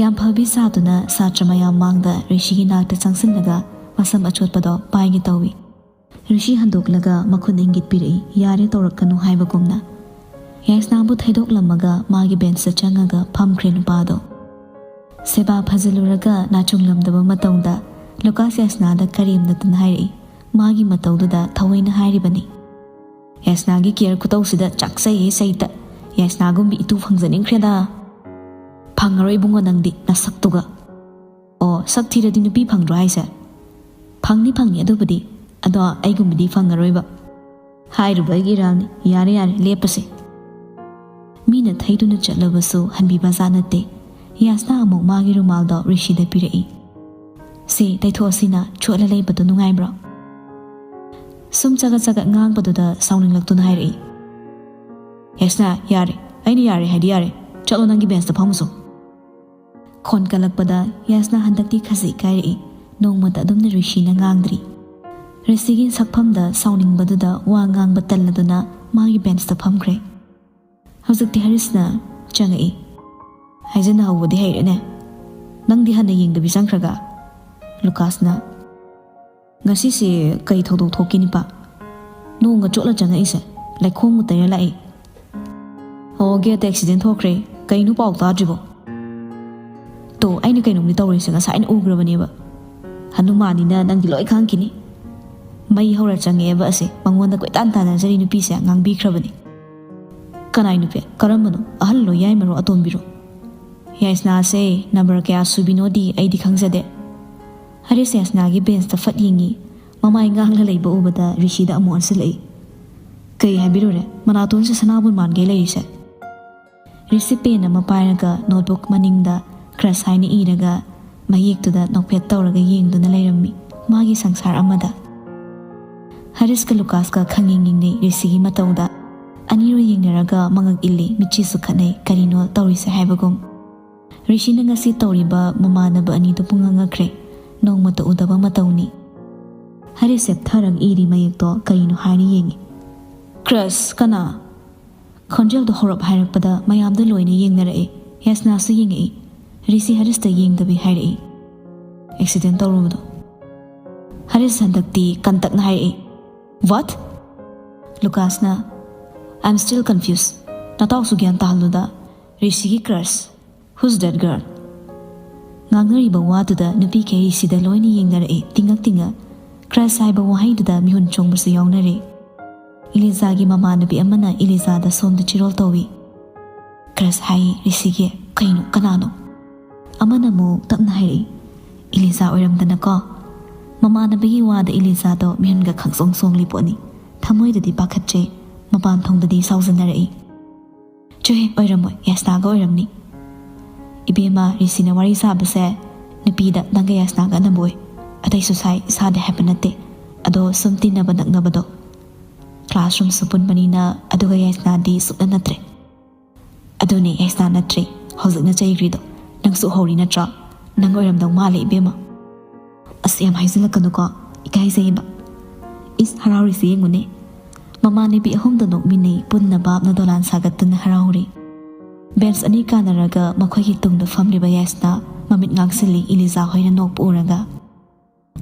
ꯌꯥꯝ ꯐꯕꯤ ꯁꯥꯗꯨꯅ ꯁꯥꯇ꯭ꯔ ꯃꯌꯥꯝ ꯃꯥꯡꯗ ꯔꯤꯁꯤꯒꯤ ꯅꯥꯛꯇ ꯆꯪꯁꯤꯜꯂꯒ ꯃꯁꯝ ꯑꯆꯣꯠꯄꯗꯣ ꯄꯥꯏꯒꯦ ꯇꯧꯏ꯫ ꯔꯤꯁꯤ ꯍꯟꯗꯣꯛꯂꯒ ꯃꯈꯨꯠꯅ ꯏꯪꯒꯤꯠ ꯄꯤꯔꯛꯏ, ꯌꯥꯔꯦ ꯇꯧꯔꯛꯀꯅꯨ ꯍꯥꯏꯕꯒꯨꯝꯅ꯫ ꯌꯥꯏꯁꯅꯥꯕꯨ ꯊꯩꯗꯣꯛꯂꯝꯃꯒ ꯃꯥꯒꯤ ꯕꯦꯟꯁꯇ ꯆꯪꯉꯒ ꯐꯝꯈ꯭ꯔꯦ ꯅꯨꯄꯥꯗꯣ꯫ ꯁꯦꯕꯥ ꯐꯖꯤꯜꯂꯨꯔꯒ ꯅꯥꯆꯨꯡꯂꯝꯗꯕ ꯃꯇꯧꯗ ꯂꯨꯀꯥꯁ ꯌꯥꯏꯁꯅꯥꯗ ꯀꯔꯦꯝꯅꯗꯨꯅ ꯍꯥꯏꯔꯛꯏ, ꯃꯥꯒꯤ ꯃꯇꯧꯗꯨꯗ ꯊꯑꯣꯏꯅ ꯍꯥꯏꯔꯤꯕꯅꯤ꯫ "ꯌꯥꯏꯁꯅꯥꯒꯤ ꯀꯤꯌꯔ ꯈꯨꯇꯧꯁꯤꯗ ꯆꯥꯛꯆꯩꯌꯦ ꯁꯩꯇ꯫ ꯌꯥꯏꯁꯅꯥꯒꯨꯝꯕꯤ ꯏꯇꯨ ꯐꯪꯖꯅꯤꯡꯈ꯭ꯔꯦꯗ꯫" "ꯐꯪꯉꯔꯣꯏ ꯏꯕꯨꯡꯉꯣ ꯅꯪꯗꯤ ꯅꯁꯛꯇꯨꯒ꯫" "ꯑꯣ, ꯁꯛ ꯊꯤꯔꯗꯤ ꯅꯨꯄꯤ ꯐꯪꯗ꯭ꯔꯣ ꯍꯥꯏꯁꯦ?" "ꯐꯪꯅꯤ ꯐꯪꯅꯤ ꯑꯗꯨꯕꯨꯗꯤ, ꯑꯗꯣ ꯑꯩꯒꯨꯝꯕꯗꯤ ꯐꯪꯉꯔꯣꯏꯕ꯫" "ꯍꯥꯏꯔꯨꯕ ꯑꯩꯒꯤ ꯏꯔꯥꯜꯅꯤ꯫ ꯌꯥꯔꯦ ꯌꯥꯔꯦ, ꯂꯦꯞꯄꯁꯦ꯫" ꯃꯤꯅ ꯊꯩꯗꯨꯅ ꯆꯠꯂꯕꯁꯨ ꯍꯟꯕꯤꯕ ꯖꯥꯠ ꯅꯠꯇꯦ꯫ ꯌꯥꯁꯅꯥ ꯑꯃꯨꯛ ꯃꯥꯒꯤ ꯔꯨꯃꯥꯜꯗꯣ ꯔꯤꯁꯤꯗ ꯄꯤꯔꯛꯏ꯫ "ꯁꯤ ꯇꯩꯊꯣꯛꯑꯁꯤꯅ, ꯆꯣꯠꯂ ꯂꯩꯕꯗꯣ ꯅꯨꯡꯉꯥꯏꯕ꯭ꯔꯣ?" ꯁꯨꯝ ꯆꯒꯠ ꯆꯒꯠ ꯉꯥꯡꯕꯗꯨꯗ ꯁꯥꯎꯅꯤꯡꯂꯛꯇꯨꯅ ꯍꯥꯏꯔꯛꯏ꯫ "ꯌꯥꯁꯅꯥ, ꯌꯥꯔꯦ꯫ ꯑꯩꯅ ꯌꯥꯔꯦ ꯍꯥꯏꯗꯤ ꯌꯥꯔꯦ꯫ ꯆꯠꯂꯣ, ꯅꯪꯒꯤ ꯕꯦꯟꯁꯇ ꯐꯝꯃꯨꯆꯣ꯫" ꯈꯣꯟ ꯀꯜꯂꯛꯄꯗ ꯌꯥꯁꯅꯥ ꯍꯟꯗꯛꯇꯤ ꯈꯖꯤꯛ ꯀꯥꯏꯔꯛꯏ꯫ ꯅꯣꯡꯃꯇ ꯑꯗꯨꯝꯅ ꯔꯤꯁꯤꯅ ꯉꯥꯡꯗ꯭ꯔꯤ꯫ ꯔꯤꯁꯤꯒꯤ ꯁꯛꯐꯝꯗ ꯁꯥꯎꯅꯤꯡꯕꯗꯨꯗ ꯋꯥ ꯉꯥꯡꯕ ꯇꯜꯂꯗꯨꯅ ꯃꯥꯒꯤ ꯕꯦꯟꯁꯇ ꯐꯝꯈ꯭ꯔꯦ꯫ ꯍꯧꯖꯤꯛꯇꯤ ꯍꯔꯤꯁꯅ ꯆꯪꯉꯛꯏ꯫ "ꯍꯥꯏꯖꯟꯅ ꯍꯧꯕꯗꯤ ꯍꯩꯔꯦꯅꯦ꯫ ꯅꯪꯗꯤ ꯍꯟꯅ ꯌꯦꯡꯗꯕꯤ ꯆꯪꯈ꯭ꯔꯒ?" ꯂꯨꯀꯥꯁꯅ, "ꯉꯁꯤꯁꯦ ꯀꯩ ꯊꯧꯗꯣꯛ ꯊꯣꯛꯀꯦ ꯅꯤꯄꯥ? ꯅꯣꯡꯒ ꯆꯣꯠꯂ ꯆꯪꯉꯛꯏꯁꯦ, ꯂꯩꯈꯣꯝꯒ ꯇꯩꯔ ꯂꯥꯛꯏ꯫" "ꯑꯣ, ꯒꯦꯠꯇ ꯑꯦꯛꯁꯤꯗꯦꯟ ꯊꯣꯛꯈ꯭ꯔꯦ꯫ ꯀꯩꯅꯣ ꯄꯥꯎ ꯇꯥꯗ꯭ꯔꯤꯕꯣ?" ꯇꯣ, ꯑꯩꯅ ꯀꯩꯅꯣꯝꯗꯤ ꯇꯧꯔꯤꯁꯦ ꯉꯁꯥꯏꯅ ꯎꯈ꯭ꯔꯕꯅꯦꯕ꯫ ꯍꯅꯨꯃꯥꯟꯅꯤꯅ ꯅꯪꯗꯤ ꯂꯣꯏ ꯈꯪꯈꯤꯅꯤ꯫ ꯃꯩ ꯍꯧꯔ ꯆꯪꯉꯛꯑꯦꯕ ꯑꯁꯦ, ꯃꯉꯣꯟꯗ ꯀꯣꯏꯇꯥꯟ ꯇꯥꯟꯅꯖꯔꯤ ꯅꯨꯄꯤꯁꯦ ꯉꯥꯡꯕꯤꯈ꯭ꯔꯕꯅꯤ꯫ "ꯀꯅꯥꯏ ꯅꯨꯄꯤ? ꯀꯔꯝꯕꯅꯣ? ꯑꯍꯜꯂꯣ, ꯌꯥꯏꯃꯔꯣ, ꯑꯇꯣꯝꯕꯤꯔꯣ?" "ꯌꯥꯏꯁꯅꯥꯁꯦ ꯅꯝꯕꯔ ꯀꯌꯥ ꯁꯨꯕꯤꯅꯣꯗꯤ ꯑꯩꯗꯤ ꯈꯪꯖꯗꯦ꯫" ꯍꯔꯤꯁ ꯌꯥꯏꯁꯅꯥꯒꯤ ꯕꯦꯟꯁꯇ ꯐꯠ ꯌꯦꯡꯉꯤ꯫ ꯃꯃꯥꯏ ꯉꯥꯡꯂ ꯂꯩꯕ ꯎꯕꯗ ꯔꯤꯁꯤꯗ ꯑꯃꯨꯛ ꯑꯣꯟꯁꯤꯜꯂꯛꯏ꯫ "ꯀꯩ ꯍꯥꯏꯕꯤꯔꯨꯔꯦ? ꯃꯅꯥꯇꯣꯟꯁꯦ ꯁꯅꯥꯕꯨꯟ ꯃꯥꯟꯒꯩ ꯂꯩꯔꯤꯁꯦ?" ꯔꯤꯁꯤ ꯄꯦꯟ ꯑꯃ ꯄꯥꯏꯔꯒ ꯅꯣꯠꯕꯨꯛ ꯃꯅꯤꯡꯗ ꯀ꯭ꯔꯁ ꯍꯥꯏꯅ ꯏꯔꯒ ꯃꯌꯦꯛꯇꯨꯗ ꯅꯣꯛꯐꯦꯠ ꯇꯧꯔꯒ ꯌꯦꯡꯗꯨꯅ ꯂꯩꯔꯝꯃꯤ꯫ ꯃꯥꯒꯤ ꯁꯪꯁꯥꯔ ꯑꯃꯗ꯫ ꯍꯔꯤꯁꯀ ꯂꯨꯀꯥꯁꯀ ꯈꯪꯌꯦꯡ ꯌꯦꯡꯅꯩ ꯔꯤꯁꯤꯒꯤ ꯃꯇꯧꯗ꯫ ꯑꯅꯤꯔꯣ ꯌꯦꯡꯅꯔꯒ ꯃꯉꯛ ꯏꯜꯂꯤ, ꯃꯤꯠꯆꯤꯁꯨ ꯈꯠꯅꯩ, ꯀꯔꯤꯅꯣ ꯇꯧꯔꯤꯁꯦ ꯍꯥꯏꯕꯒꯨꯝ꯫ ꯔꯤꯁꯤꯅ ꯉꯁꯤ ꯇꯧꯔꯤꯕ ꯃꯃꯥꯟꯅꯕ ꯑꯅꯤꯗꯨ ꯄꯨꯡꯉꯛ ꯉꯛꯈ꯭ꯔꯦ꯫ ꯅꯣꯡꯃꯇ ꯎꯗꯕ ꯃꯇꯧꯅꯤ꯫ ꯍꯔꯤꯁ ꯆꯦꯞꯊꯔꯒ ꯏꯔꯤ ꯃꯌꯦꯛꯇꯣ ꯀꯔꯤꯅꯣ ꯍꯥꯏꯅ ꯌꯦꯡꯉꯤ꯫ "ꯀ꯭ꯔꯁ? ꯀꯅꯥ?" ꯈꯣꯟꯖꯦꯜꯗꯣ ꯍꯧꯔꯞ ꯍꯥꯏꯔꯛꯄꯗ ꯃꯌꯥꯝꯗ ꯂꯣꯏꯅ ꯌꯦꯡꯅꯔꯛꯏ꯫ ꯌꯥꯁꯅꯥꯁꯨ ꯌꯦꯡꯉꯛꯏ꯫ ꯔꯤꯁꯤ ꯍꯔꯤꯁꯇ ꯌꯦꯡꯗꯕꯤ ꯍꯥꯏꯔꯛꯏ, "ꯑꯦꯛꯁꯤꯗꯦꯟ ꯇꯧꯔꯨꯕꯗꯣ꯫" ꯍꯔꯤꯁ ꯍꯟꯗꯛꯇꯤ ꯀꯟꯇꯛꯅ ꯍꯥꯏꯔꯛꯏ, "What?" ꯂꯨꯀꯥꯁꯅ, "I'm still confused꯫ ꯅꯇꯥꯎꯁꯨ ꯒ꯭ꯌꯥꯟ ꯇꯥꯍꯜꯂꯨꯗ꯫ ꯔꯤꯁꯤꯒꯤ ꯀ꯭ꯔꯁ꯫ Who's that girl?" ꯉꯥꯡꯅꯔꯤꯕ ꯋꯥꯗꯨꯗ ꯅꯨꯄꯤꯈꯩ ꯔꯤꯁꯤꯗ ꯂꯣꯏꯅ ꯌꯦꯡꯅꯔꯛꯏ, ꯇꯤꯡꯉꯛ ꯇꯤꯡꯉꯛ꯫ ꯀ꯭ꯔꯁ ꯍꯥꯏꯕ ꯋꯥꯍꯩꯗꯨꯗ ꯃꯤꯍꯨꯟ ꯆꯣꯡꯕꯁꯨ ꯌꯥꯎꯅꯔꯦ꯫ ꯏꯂꯤꯖꯥꯒꯤ ꯃꯃꯥꯟꯅꯕꯤ ꯑꯃꯅ ꯏꯂꯤꯖꯥꯗ ꯁꯣꯝꯗ ꯆꯤꯔꯣꯜ ꯇꯧꯏ꯫ "ꯀ꯭ꯔꯁ ꯍꯥꯏꯌꯦ ꯔꯤꯁꯤꯒꯤ꯫ ꯀꯩꯅꯣ? ꯀꯅꯥꯅꯣ?" ꯑꯃꯅ ꯑꯃꯨꯛ ꯇꯞꯅ ꯍꯥꯏꯔꯛꯏ, "ꯏꯂꯤꯖꯥ ꯑꯣꯏꯔꯝꯗꯅꯀꯣ?" ꯃꯃꯥꯟꯅꯕꯤꯒꯤ ꯋꯥꯗ ꯏꯂꯤꯖꯥꯗꯣ ꯃꯤꯍꯨꯟꯒ ꯈꯪꯆꯣꯡ ꯆꯣꯡꯂꯤ ꯄꯣꯠꯅꯤ꯫ ꯊꯃꯣꯏꯗꯗꯤ ꯄꯥꯈꯠꯆꯩ, ꯃꯄꯥꯟ ꯊꯣꯡꯗꯗꯤ ꯁꯥꯎꯖꯟꯅꯔꯛꯏ꯫ "ꯆꯨꯍꯦ, ꯑꯣꯏꯔꯝꯃꯣꯏ, ꯌꯥꯁꯅꯥꯒ ꯑꯣꯏꯔꯝꯅꯤ꯫" "ꯏꯕꯦꯝꯃ, ꯔꯤꯁꯤꯅ ꯋꯥꯔꯤ ꯁꯥꯕꯁꯦ ꯅꯨꯄꯤꯗ ꯅꯪꯒ ꯌꯥꯁꯅꯥꯒ ꯑꯅꯝꯕ ꯑꯣꯏ꯫ ꯑꯇꯩꯁꯨ ꯁꯥꯏ, ꯁꯥꯗꯦ ꯍꯥꯏꯕ ꯅꯠꯇꯦ꯫ ꯑꯗꯣ ꯁꯨꯝ ꯇꯤꯟꯅꯕ ꯅꯛꯅꯕꯗꯣ꯫ ꯀ꯭ꯂꯥꯁꯔꯨꯝꯁꯨ ꯄꯨꯟꯕꯅꯤꯅ ꯑꯗꯨꯒ ꯌꯥꯁꯅꯥꯗꯤ ꯁꯨꯛꯅ ꯅꯠꯇ꯭ꯔꯦ꯫" "ꯑꯗꯨꯅꯦ, ꯌꯥꯁꯅꯥ ꯅꯠꯇ꯭ꯔꯦ꯫ ꯍꯧꯖꯤꯛꯅ ꯆꯩꯈ꯭ꯔꯤꯗꯣ꯫ ꯅꯪꯁꯨ ꯎꯍꯧꯔꯤ ꯅꯠꯇ꯭ꯔꯣ? ꯅꯪ ꯑꯣꯏꯔꯝꯗꯧ ꯃꯥꯜꯂꯦ ꯏꯕꯦꯝꯃ꯫" "ꯑꯁ, ꯌꯥꯝ ꯍꯥꯏꯖꯤꯜꯂꯛꯀꯅꯨꯀꯣ, ꯏꯀꯥꯏꯖꯩꯌꯦꯕ꯫" "ꯏꯁ, ꯍꯔꯥꯎꯔꯤꯁꯦ ꯌꯦꯡꯉꯨꯅꯦ꯫" ꯃꯃꯥꯟꯅꯕꯤ ꯑꯍꯨꯝꯗꯣ ꯅꯣꯛꯃꯤꯟꯅꯩ, ꯄꯨꯟꯅ ꯚꯥꯞꯅ ꯗꯣꯂꯥꯟ ꯁꯥꯒꯠꯇꯨꯅ ꯍꯔꯥꯎꯔꯤ꯫ ꯕꯦꯟꯁ ꯑꯅꯤ ꯀꯥꯟꯅꯔꯒ ꯃꯈꯣꯏꯒꯤ ꯇꯨꯡꯗ ꯐꯝꯂꯤꯕ ꯌꯥꯏꯁꯅꯥ ꯃꯃꯤꯠ ꯉꯥꯡꯁꯤꯜꯂꯤ ꯏꯂꯤꯖꯥ ꯍꯣꯏꯅ ꯅꯣꯛꯄ ꯎꯔꯒ꯫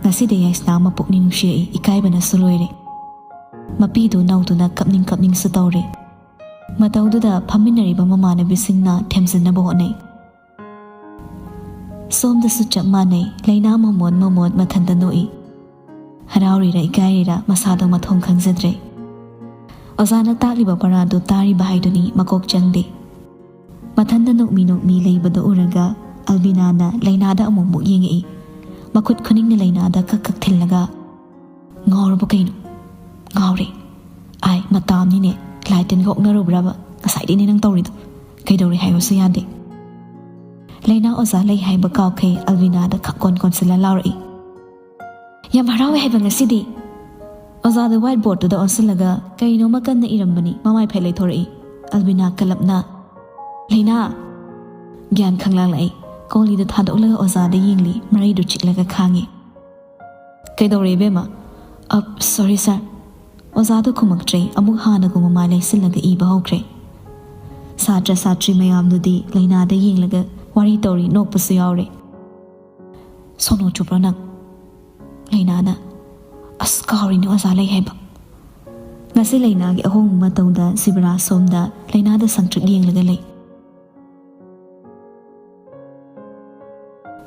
ꯉꯁꯤꯗꯤ ꯌꯥꯏꯁꯅꯥ ꯃꯄꯨꯛꯅꯤꯡ ꯅꯨꯡꯁꯤꯔꯛꯏ, ꯏꯀꯥꯏꯕꯅꯁꯨ ꯂꯣꯏꯔꯦ꯫ ꯃꯄꯤꯗꯨ ꯅꯧꯗꯨꯅ ꯀꯞꯅꯤꯡ ꯀꯞꯅꯤꯡꯁꯨ ꯇꯧꯔꯦ꯫ ꯃꯇꯧꯗꯨꯗ ꯐꯝꯃꯤꯟꯅꯔꯤꯕ ꯃꯃꯥꯟꯅꯕꯤꯁꯤꯡꯅ ꯊꯦꯝꯖꯤꯟꯅꯕ ꯍꯣꯠꯅꯩ꯫ ꯁꯣꯝꯗꯁꯨ ꯆꯞ ꯃꯥꯟꯅꯩ, ꯂꯩꯅꯥ ꯃꯃꯣꯟ ꯃꯃꯣꯟ ꯃꯊꯟꯇ ꯅꯣꯛꯏ꯫ ꯍꯔꯥꯎꯔꯤꯔꯥ ꯏꯀꯥꯏꯔꯤꯔꯥ ꯃꯁꯥꯗꯣ ꯃꯊꯣꯡ ꯈꯪꯖꯗ꯭ꯔꯦ꯫ ꯑꯣꯖꯥꯅ ꯇꯥꯛꯂꯤꯕ ꯄꯔꯥꯗꯨ ꯇꯥꯔꯤꯕ ꯍꯥꯏꯗꯨꯅꯤ ꯃꯀꯣꯛ ꯆꯪꯗꯦ꯫ ꯃꯊꯟꯇ ꯅꯣꯛꯃꯤ ꯅꯣꯛꯃꯤ ꯂꯩꯕꯗꯨ ꯎꯔꯒ ꯑꯜꯕꯤꯅꯥꯅ ꯂꯩꯅꯥꯗ ꯑꯃꯨꯛ ꯑꯃꯨꯛ ꯌꯦꯡꯉꯛꯏ꯫ ꯃꯈꯨꯠ ꯈꯨꯅꯤꯡꯅ ꯂꯩꯅꯥꯗ ꯀꯛ ꯀꯛ ꯊꯤꯜꯂꯒ, "ꯉꯥꯎꯔꯕ ꯀꯩꯅꯣ?" "ꯉꯥꯎꯔꯦ꯫ ꯑꯥꯏ, ꯃꯇꯥꯝꯅꯤꯅꯦ, ꯂꯥꯏ ꯇꯤꯟꯒ ꯑꯣꯛꯅꯔꯨꯕ꯭ꯔꯕ? ꯉꯁꯥꯏꯗꯩꯅꯦ ꯅꯪ ꯇꯧꯔꯤꯗꯣ꯫ ꯀꯩꯗꯧꯔꯦ ꯍꯥꯏꯌꯣꯁꯨ ꯌꯥꯗꯦ꯫ ꯂꯩꯅꯥ ꯑꯣꯖꯥ ꯂꯩ ꯍꯥꯏꯕ ꯀꯥꯎꯈꯩ ꯑꯜꯕꯤꯅꯥꯗ ꯈꯛ ꯀꯣꯟ ꯀꯣꯟꯁꯤꯜꯂ ꯂꯥꯎꯔꯛꯏ꯫ "ꯌꯥꯝ ꯍꯔꯥꯎꯋꯦ ꯍꯥꯏꯕ ꯉꯁꯤꯗꯤ!" ꯑꯣꯖꯥꯗ ꯋꯥꯏꯠ ꯕꯣꯔꯗꯇꯨꯗ ꯑꯣꯟꯁꯤꯜꯂꯒ ꯀꯩꯅꯣꯃ ꯀꯟꯅ ꯏꯔꯝꯕꯅꯤ ꯃꯃꯥꯏ ꯐꯦꯠ ꯂꯩꯊꯣꯔꯛꯏ꯫ ꯑꯜꯕꯤꯅꯥ ꯀꯂꯞꯅ, "ꯂꯩꯅꯥ!" ꯒ꯭ꯌꯥꯟ ꯈꯪꯂꯥꯡꯂꯛꯏ꯫ ꯀꯣꯂꯤꯗ ꯊꯥꯗꯣꯛꯂꯒ ꯑꯣꯖꯥꯗ ꯌꯦꯡꯂꯤ, ꯃꯔꯩꯗꯨ ꯆꯤꯛꯂꯒ ꯈꯥꯡꯉꯤ꯫ "ꯀꯩꯗꯧꯔꯦ ꯏꯕꯦꯝꯃ?" "ꯑꯞ, ꯁꯣꯔꯤ ꯁꯥꯔ꯫" ꯑꯣꯖꯥꯗꯨ ꯈꯨꯝꯃꯛꯇ꯭ꯔꯦ, ꯑꯃꯨꯛ ꯍꯥꯟꯅꯒꯨꯝꯕ ꯃꯥꯏ ꯂꯩꯁꯤꯜꯂꯒ ꯏꯕ ꯍꯧꯈ꯭ꯔꯦ꯫ ꯁꯥꯇ꯭ꯔ ꯁꯥꯇ꯭ꯔꯤ ꯃꯌꯥꯝꯗꯨꯗꯤ ꯂꯩꯅꯥꯗ ꯌꯦꯡꯂꯒ ꯋꯥꯔꯤ ꯇꯧꯔꯤ, ꯅꯣꯛꯄꯁꯨ ꯌꯥꯎꯔꯦ꯫ "ꯁꯣꯅꯣ ꯆꯨꯕ꯭ꯔꯣ ꯅꯪ?" ꯂꯩꯅꯥꯅ, "ꯑꯁ, ꯀꯥꯎꯔꯤꯅꯦ ꯑꯣꯖꯥ ꯂꯩ ꯍꯥꯏꯕ꯫" ꯉꯁꯤ ꯂꯩꯅꯥꯒꯤ ꯑꯍꯣꯡꯕ ꯃꯇꯧꯗ ꯁꯤꯕꯔꯥꯖ ꯁꯣꯝꯗ ꯂꯩꯅꯥꯗ ꯁꯪꯇ꯭ꯔꯤꯛ ꯌꯦꯡꯂꯒ ꯂꯩ꯫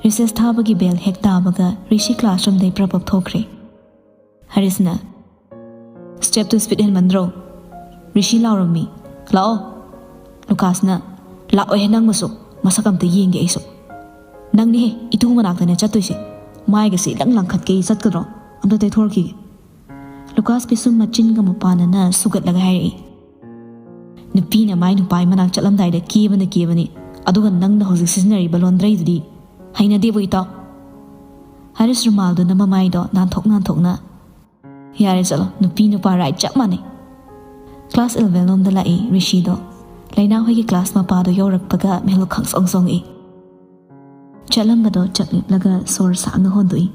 ꯔꯤꯁꯦꯁ ꯊꯥꯕꯒꯤ ꯕꯦꯜ ꯍꯦꯛ ꯇꯥꯕꯒ ꯔꯤꯁꯤ ꯀ꯭ꯂꯥꯁꯔꯨꯝꯗꯩ ꯄ꯭ꯔꯞ ꯄ꯭ꯔꯞ ꯊꯣꯛꯈ꯭ꯔꯦ꯫ ꯍꯔꯤꯁꯅ, "ꯁ꯭ꯇꯦꯞꯇꯨ ꯁ꯭ꯄꯤꯗ ꯍꯦꯟꯃꯟꯗ꯭ꯔꯣ? ꯔꯤꯁꯤ ꯂꯥꯎꯔꯝꯃꯤ꯫ ꯂꯥꯛꯑꯣ꯫" ꯂꯨꯀꯥꯁꯅ, "ꯂꯥꯛꯑꯣꯏꯍꯦ ꯅꯪ ꯃꯁꯨ꯫ ꯃꯁꯛ ꯑꯝꯇ ꯌꯦꯡꯒꯦ ꯑꯩꯁꯨ꯫ ꯅꯪꯅꯤꯍꯦ ꯏꯇꯨ ꯃꯅꯥꯛꯇꯅꯦ ꯆꯠꯇꯣꯏꯁꯦ꯫ ꯃꯥꯏꯒꯁꯦ ꯏꯂꯪ ꯂꯪꯈꯠꯀꯦ ꯆꯠꯀꯗ꯭ꯔꯣ? ꯑꯝꯇ ꯇꯩꯊꯣꯔꯛꯈꯤꯒꯦ꯫" ꯂꯨꯀꯥꯁ ꯄꯤꯁꯨꯝ ꯃꯆꯤꯟꯒ ꯃꯄꯥꯟꯅꯅ ꯁꯨꯒꯠꯂꯒ ꯍꯥꯏꯔꯛꯏ꯫ "ꯅꯨꯄꯤꯅ ꯃꯥꯏ ꯅꯨꯄꯥꯒꯤ ꯃꯅꯥꯛ ꯆꯠꯂꯝꯗꯥꯏꯗ ꯀꯦꯕꯅ ꯀꯦꯕꯅꯤ, ꯑꯗꯨꯒ ꯅꯪꯅ ꯍꯧꯖꯤꯛ ꯁꯤꯖꯤꯟꯅꯔꯤꯕ ꯂꯣꯟꯗ꯭ꯔꯩꯗꯨꯗꯤ ꯍꯩꯅꯗꯦꯕꯨ ꯏꯇꯥꯎ꯫" ꯍꯔꯤꯁ ꯔꯨꯃꯥꯜꯗꯨꯅ ꯃꯃꯥꯏꯗꯣ ꯅꯥꯟꯊꯣꯛ ꯅꯥꯟꯊꯣꯛꯅ, "ꯌꯥꯔꯦ ꯆꯠꯂꯣ, ꯅꯨꯄꯤ ꯅꯨꯄꯥ ꯔꯥꯏꯠ ꯆꯞ ꯃꯥꯟꯅꯩ꯫" ꯀ꯭ꯂꯥꯁ ꯏꯂꯚꯦꯟ ꯂꯣꯝꯗ ꯂꯥꯛꯏ ꯔꯤꯁꯤꯗꯣ꯫ ꯂꯩꯅꯥ ꯍꯣꯏꯒꯤ ꯀ꯭ꯂꯥꯁ ꯃꯄꯥꯗꯣ ꯌꯧꯔꯛꯄꯒ ꯃꯤꯍꯨꯜ ꯈꯪꯆꯣꯡ ꯆꯣꯡꯉꯛꯏ꯫ ꯆꯠꯂꯝꯕꯗꯣ ꯆꯞ ꯂꯦꯞꯂꯒ ꯁꯣꯔ ꯁꯥꯡꯅ ꯍꯣꯟꯗꯣꯛꯏ꯫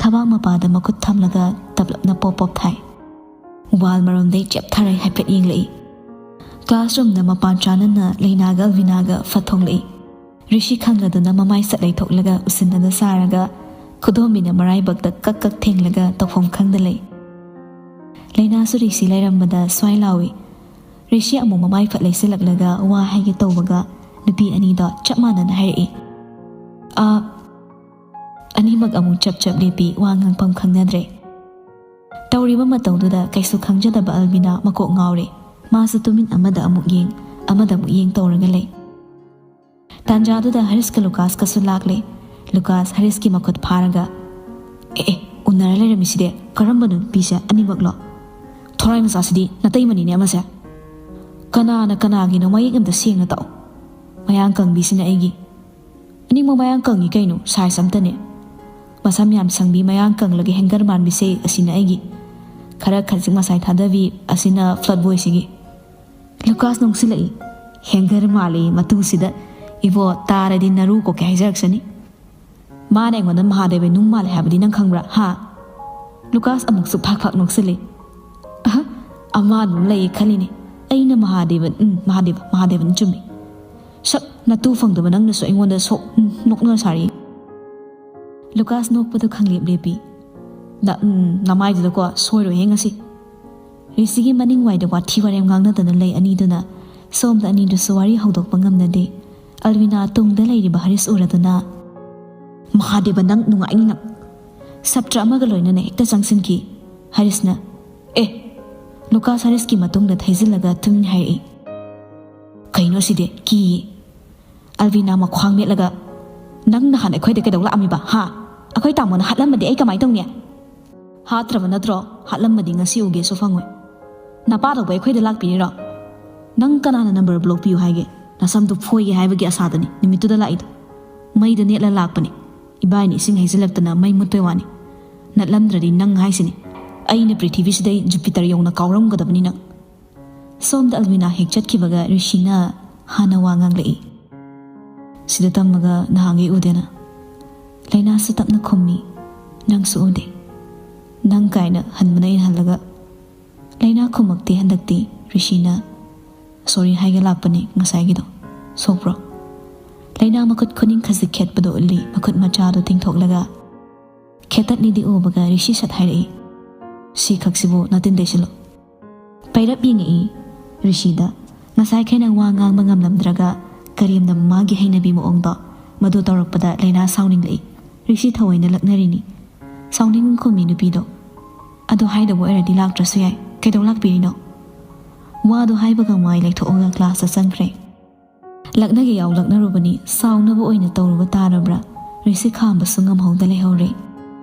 ꯊꯕꯥꯛ ꯃꯄꯥꯗ ꯃꯈꯨꯠ ꯊꯝꯂꯒ ꯇꯞꯂꯞꯅ ꯄꯣꯞ ꯄꯣꯞ ꯊꯥꯏ꯫ ꯋꯥꯜ ꯃꯔꯣꯝꯗꯩ ꯆꯦꯞꯊꯔ ꯍꯥꯏꯐꯦꯠ ꯌꯦꯡꯂꯛꯏ꯫ ꯀ꯭ꯂꯥꯁꯔꯨꯝꯗ ꯃꯄꯥꯟ ꯆꯥꯅꯅ ꯂꯩꯅꯥꯒ ꯑꯜꯕꯤꯅꯥꯒ ꯐꯠ ꯊꯣꯛꯂꯛꯏ꯫ ꯔꯤꯁꯤ ꯈꯪꯂꯗꯨꯅ ꯃꯃꯥꯏ ꯁꯠ ꯂꯩꯊꯣꯛꯂꯒ ꯎꯁꯤꯟꯅꯅ ꯁꯥꯔꯒ ꯈꯨꯗꯣꯝꯕꯤꯅ ꯃꯔꯥꯏꯕꯛꯇ ꯀꯛ ꯀꯛ ꯊꯦꯡꯂꯒ ꯇꯧꯐꯝ ꯈꯪꯗ ꯂꯩ꯫ ꯂꯩꯅꯥꯁꯨ ꯔꯤꯁꯤ ꯂꯩꯔꯝꯕꯗ ꯁ꯭ꯋꯥꯏ ꯂꯥꯎꯏ꯫ ꯔꯤꯁꯤ ꯑꯃꯨꯛ ꯃꯃꯥꯏ ꯐꯠ ꯂꯩꯁꯤꯜꯂꯛꯂꯒ ꯋꯥ ꯍꯥꯏꯒꯦ ꯇꯧꯕꯒ ꯅꯨꯄꯤ ꯑꯅꯤꯗꯣ ꯆꯞ ꯃꯥꯟꯅꯅ ꯍꯥꯏꯔꯛꯏ꯫ ꯑ, ꯑꯅꯤꯃꯛ ꯑꯃꯨꯛ ꯆꯞ ꯆꯞ ꯂꯦꯞꯄꯤ, ꯋꯥ ꯉꯥꯡꯐꯝ ꯈꯪꯅꯗ꯭ꯔꯦ꯫ ꯇꯧꯔꯤꯕ ꯃꯇꯧꯗꯨꯗ ꯀꯩꯁꯨ ꯈꯪꯖꯗꯕ ꯑꯜꯕꯤꯅꯥ ꯃꯀꯣꯛ ꯉꯥꯎꯔꯦ꯫ ꯃꯥꯁꯨ ꯇꯨꯃꯤꯟ ꯑꯃꯗ ꯑꯃꯨꯛ ꯌꯦꯡ, ꯑꯃꯗ ꯑꯃꯨꯛ ꯌꯦꯡ ꯇꯧꯔꯒ ꯂꯩ꯫ ꯇꯥꯟꯖꯥꯗꯨꯗ ꯍꯔꯤꯁꯀ ꯂꯨꯀꯥꯁꯀꯁꯨ ꯂꯥꯛꯂꯦ꯫ ꯂꯨꯀꯥꯁ ꯍꯔꯤꯁꯀꯤ ꯃꯈꯨꯠ ꯐꯥꯔꯒ, "ꯑꯦ ꯑꯦ, ꯎꯅꯔ ꯂꯩꯔꯝꯃꯤꯁꯤꯗꯤ ꯀꯔꯝꯕ ꯅꯨꯄꯤꯁꯦ, ꯑꯅꯤꯃꯛꯂꯣ? ꯊꯣꯔꯥꯏ ꯃꯆꯥꯁꯤꯗꯤ ꯅꯇꯩꯃꯅꯤꯅꯦ ꯑꯃꯁꯦ꯫ ꯀꯅꯥꯅ ꯀꯅꯥꯒꯤꯅꯣ ꯃꯌꯦꯛ ꯑꯝꯇ ꯁꯦꯡꯅ ꯇꯥꯛꯑꯣ꯫ ꯃꯌꯥꯡ ꯀꯪꯕꯤꯁꯤꯅ ꯑꯩꯒꯤ꯫ ꯑꯅꯤꯃꯛ ꯃꯌꯥꯡ ꯀꯪꯉꯤ ꯀꯩꯅꯣ, ꯁꯥꯏꯖ ꯑꯝꯇꯅꯦ꯫ ꯃꯁꯝ ꯌꯥꯝ ꯁꯪꯕꯤ ꯃꯌꯥꯡ ꯀꯪꯂꯒ ꯍꯦꯡꯒꯔ ꯃꯥꯟꯕꯤꯁꯦ ꯑꯁꯤꯅ ꯑꯩꯒꯤ꯫ ꯈꯔ ꯈꯖꯤꯛ ꯃꯁꯥꯏ ꯊꯥꯗꯕꯤ ꯑꯁꯤꯅ ꯐ꯭ꯂꯠ ꯕꯣꯏꯁꯤꯒꯤ꯫" ꯂꯨꯀꯥꯁ ꯅꯣꯛꯁꯤꯜꯂꯛꯏ꯫ "ꯍꯦꯡꯒꯔ ꯃꯥꯜꯂꯤ ꯃꯇꯨꯁꯤꯗ꯫ ꯏꯕꯣ, ꯇꯥꯔꯗꯤ ꯅꯔꯨ ꯀꯣꯛꯀꯦ ꯍꯥꯏꯖꯔꯛꯁꯅꯤ꯫ ꯃꯥꯅ ꯑꯩꯉꯣꯟꯗ ꯃꯍꯥꯗꯦꯕ ꯅꯨꯡ ꯃꯥꯜꯂꯦ ꯍꯥꯏꯕꯗꯤ ꯅꯪ ꯈꯪꯕ꯭ꯔꯥ, ꯍꯥ?" ꯂꯨꯀꯥꯁ ꯑꯃꯨꯛꯁꯨ ꯐꯥꯛ ꯐꯥꯛ ꯅꯣꯛꯁꯤꯜꯂꯤ꯫ "ꯑꯍ, ꯑꯃꯥꯟꯕ ꯑꯃ ꯂꯩꯌꯦ ꯈꯜꯂꯤꯅꯦ꯫ ꯑꯩꯅ ꯃꯍꯥꯗꯦꯕ, ꯎꯝ, ꯃꯍꯥꯗꯦꯕ, ꯃꯍꯥꯗꯦꯕꯅ ꯆꯨꯝꯃꯤ꯫ ꯁꯛ ꯅꯇꯨ ꯐꯪꯗꯕ ꯅꯪꯅꯁꯨ ꯑꯩꯉꯣꯟꯗ ꯁꯣꯛ, ꯎꯝ, ꯅꯣꯛꯅ ꯁꯥꯔꯤ꯫" ꯂꯨꯀꯥꯁ ꯅꯣꯛꯄꯗꯨ ꯈꯪꯂꯦꯞ ꯂꯦꯞꯄꯤ꯫ "ꯅ-, ꯎꯝ, ꯅꯃꯥꯏꯗꯨꯗꯀꯣ ꯁꯣꯏꯔꯣꯏꯍꯦ ꯉꯁꯤ꯫" ꯔꯤꯁꯤꯒꯤ ꯃꯅꯤꯡ ꯋꯥꯏꯗ ꯋꯥꯊꯤ ꯋꯥꯔꯦꯝ ꯉꯥꯡꯅꯗꯅ ꯂꯩ ꯑꯅꯤꯗꯨꯅ꯫ ꯁꯣꯝꯗ ꯑꯅꯤꯗꯨꯁꯨ ꯋꯥꯔꯤ ꯍꯧꯗꯣꯛꯄ ꯉꯝꯅꯗꯦ꯫ ꯑꯜꯋꯤꯅꯥ ꯇꯨꯡꯗ ꯂꯩꯔꯤꯕ ꯍꯔꯤꯁ ꯎꯔꯗꯨꯅ, "ꯃꯍꯥꯗꯦꯕ, ꯅꯪ ꯅꯨꯡꯉꯥꯏꯅꯤ ꯅꯪ꯫" ꯁꯞꯇ꯭ꯔ ꯑꯃꯒ ꯂꯣꯏꯅꯅ ꯍꯦꯛꯇ ꯆꯪꯁꯤꯟꯈꯤ꯫ ꯍꯔꯤꯁꯅ, "ꯑꯦ!" ꯂꯨꯀꯥꯁ ꯍꯔꯤꯁꯀꯤ ꯃꯇꯨꯡꯗ ꯊꯩꯖꯤꯜꯂꯒ ꯇꯨꯃꯤꯟ ꯍꯥꯏꯔꯛꯏ꯫ "ꯀꯩꯅꯣ ꯁꯤꯗꯤ? ꯀꯤꯌꯦ꯫" ꯑꯜꯕꯤꯅꯥ ꯃꯈ꯭ꯋꯥꯡ ꯃꯦꯠꯂꯒ, "ꯅꯪ ꯅꯍꯥꯟ ꯑꯩꯈꯣꯏꯗ ꯀꯩꯗꯧ ꯂꯥꯛꯑꯝꯃꯤꯕ, ꯍꯥ? ꯑꯩꯈꯣꯏ ꯇꯥꯃꯣꯅ ꯍꯥꯠꯂꯝꯃꯗꯤ ꯑꯩ ꯀꯃꯥꯏ ꯇꯧꯅꯤ?" "ꯍꯥꯠꯇ꯭ꯔꯕ ꯅꯠꯇ꯭ꯔꯣ? ꯍꯥꯠꯂꯝꯃꯗꯤ ꯉꯁꯤ ꯎꯒꯦꯁꯨ ꯐꯪꯉꯣꯏ꯫ ꯅꯄꯥꯗꯧꯕ ꯑꯩꯈꯣꯏꯗ ꯂꯥꯛꯄꯤꯔꯤꯔꯣ? ꯅꯪ ꯀꯅꯥꯅ ꯅꯝꯕꯔ ꯕ꯭ꯂꯣꯛ ꯄꯤꯌꯨ ꯍꯥꯏꯒꯦ? ꯅꯁꯝꯗꯨ ꯐꯣꯏꯒꯦ ꯍꯥꯏꯕꯒꯤ ꯑꯁꯥꯗꯅꯤ ꯅꯨꯃꯤꯠꯇꯨꯗ ꯂꯥꯛꯏꯗꯣ꯫ ꯃꯩꯗ ꯅꯦꯠꯂ ꯂꯥꯛꯄꯅꯤ꯫ ꯏꯕꯥꯏꯅ ꯏꯁꯤꯡ ꯍꯩꯖꯤꯜꯂꯛꯇꯅ ꯃꯩ ꯃꯨꯠꯄꯩ ꯋꯥꯅꯤ꯫ ꯅꯠꯂꯝꯗ꯭ꯔꯗꯤ ꯅꯪ ꯍꯥꯏꯁꯤꯅꯤ꯫ ꯑꯩꯅ ꯄ꯭ꯔꯤꯊꯤꯕꯤꯁꯤꯗꯩ ꯖꯨꯄꯤꯇꯔ ꯌꯧꯅ ꯀꯥꯎꯔꯝꯒꯗꯕꯅꯤ ꯅꯪ꯫" ꯁꯣꯝꯗ ꯑꯜꯃꯤꯅꯥ ꯍꯦꯛ ꯆꯠꯈꯤꯕꯒ ꯔꯤꯁꯤꯅ ꯍꯥꯟꯅ ꯋꯥ ꯉꯥꯡꯂꯛꯏ꯫ "ꯁꯤꯗ ꯇꯝꯃꯒ ꯅꯍꯥꯟꯒꯩ ꯎꯗꯦꯅ꯫" ꯂꯩꯅꯥꯁꯨ ꯇꯞꯅ ꯈꯨꯝꯃꯤ꯫ "ꯅꯪꯁꯨ ꯎꯗꯦ꯫ ꯅꯪ ꯀꯥꯏꯅ ꯍꯟꯕꯅ ꯑꯩꯅ ꯍꯜꯂꯒ꯫" ꯂꯩꯅꯥ ꯈꯨꯝꯃꯛꯇꯦ ꯍꯟꯗꯛꯇꯤ꯫ ꯔꯤꯁꯤꯅ, "ꯁꯣꯔꯤ ꯍꯥꯏꯒꯦ ꯂꯥꯛꯄꯅꯤ ꯉꯁꯥꯏꯒꯤꯗꯣ꯫ ꯁꯣꯛꯄ꯭ꯔꯣ?" ꯂꯩꯅꯥ ꯃꯈꯨꯠ ꯈꯨꯅꯤꯡ ꯈꯖꯤꯛ ꯈꯦꯠꯄꯗꯣ ꯎꯠꯂꯤ, ꯃꯈꯨꯠ ꯃꯆꯥꯗꯣ ꯇꯤꯡꯊꯣꯛꯂꯒ꯫ ꯈꯦꯠꯇꯠꯂꯤꯗꯤ ꯎꯕꯒ ꯔꯤꯁꯤ ꯁꯠ ꯍꯥꯏꯔꯛꯏ, "ꯁꯤ ꯈꯛꯁꯤꯕꯨ ꯅꯇꯤꯟ ꯇꯩꯁꯤꯜꯂꯨ꯫" ꯄꯩꯔꯞ ꯌꯦꯡꯉꯛꯏ ꯔꯤꯁꯤꯗ꯫ ꯉꯁꯥꯏꯈꯩꯅ ꯋꯥ ꯉꯥꯡꯕ ꯉꯝꯂꯝꯗ꯭ꯔꯒ ꯀꯔꯦꯝꯅ ꯃꯥꯒꯤ ꯍꯩꯅꯕꯤ ꯃꯑꯣꯡꯗꯣ ꯃꯗꯨ ꯇꯧꯔꯛꯄꯗ ꯂꯩꯅꯥ ꯁꯥꯎꯅꯤꯡꯂꯛꯏ꯫ ꯔꯤꯁꯤ ꯊꯑꯣꯏꯅ ꯂꯛꯅꯔꯤꯅꯤ꯫ ꯁꯥꯎꯅꯤꯡ ꯈꯨꯝꯃꯤ ꯅꯨꯄꯤꯗꯣ꯫ ꯑꯗꯨ ꯍꯥꯏꯗꯕ ꯑꯣꯏꯔꯗꯤ ꯂꯥꯛꯇ꯭ꯔꯁꯨ ꯌꯥꯏ, ꯀꯩꯗꯧ ꯂꯥꯛꯄꯤꯔꯤꯅꯣ? ꯋꯥꯗꯣ ꯍꯥꯏꯕꯒ ꯃꯥꯏ ꯂꯩꯊꯣꯛꯑꯒ ꯀ꯭ꯂꯥꯁꯇ ꯆꯪꯈ꯭ꯔꯦ꯫ ꯂꯛꯅꯒꯦ ꯌꯥꯎ ꯂꯛꯅꯔꯨꯕꯅꯤ, ꯁꯥꯎꯅꯕ ꯑꯣꯏꯅ ꯇꯧꯔꯨꯕ ꯇꯥꯔꯕ꯭ꯔꯥ? ꯔꯤꯁꯤ ꯈꯥꯝꯕꯁꯨ ꯉꯝꯍꯧꯗ ꯂꯩꯍꯧꯔꯦ꯫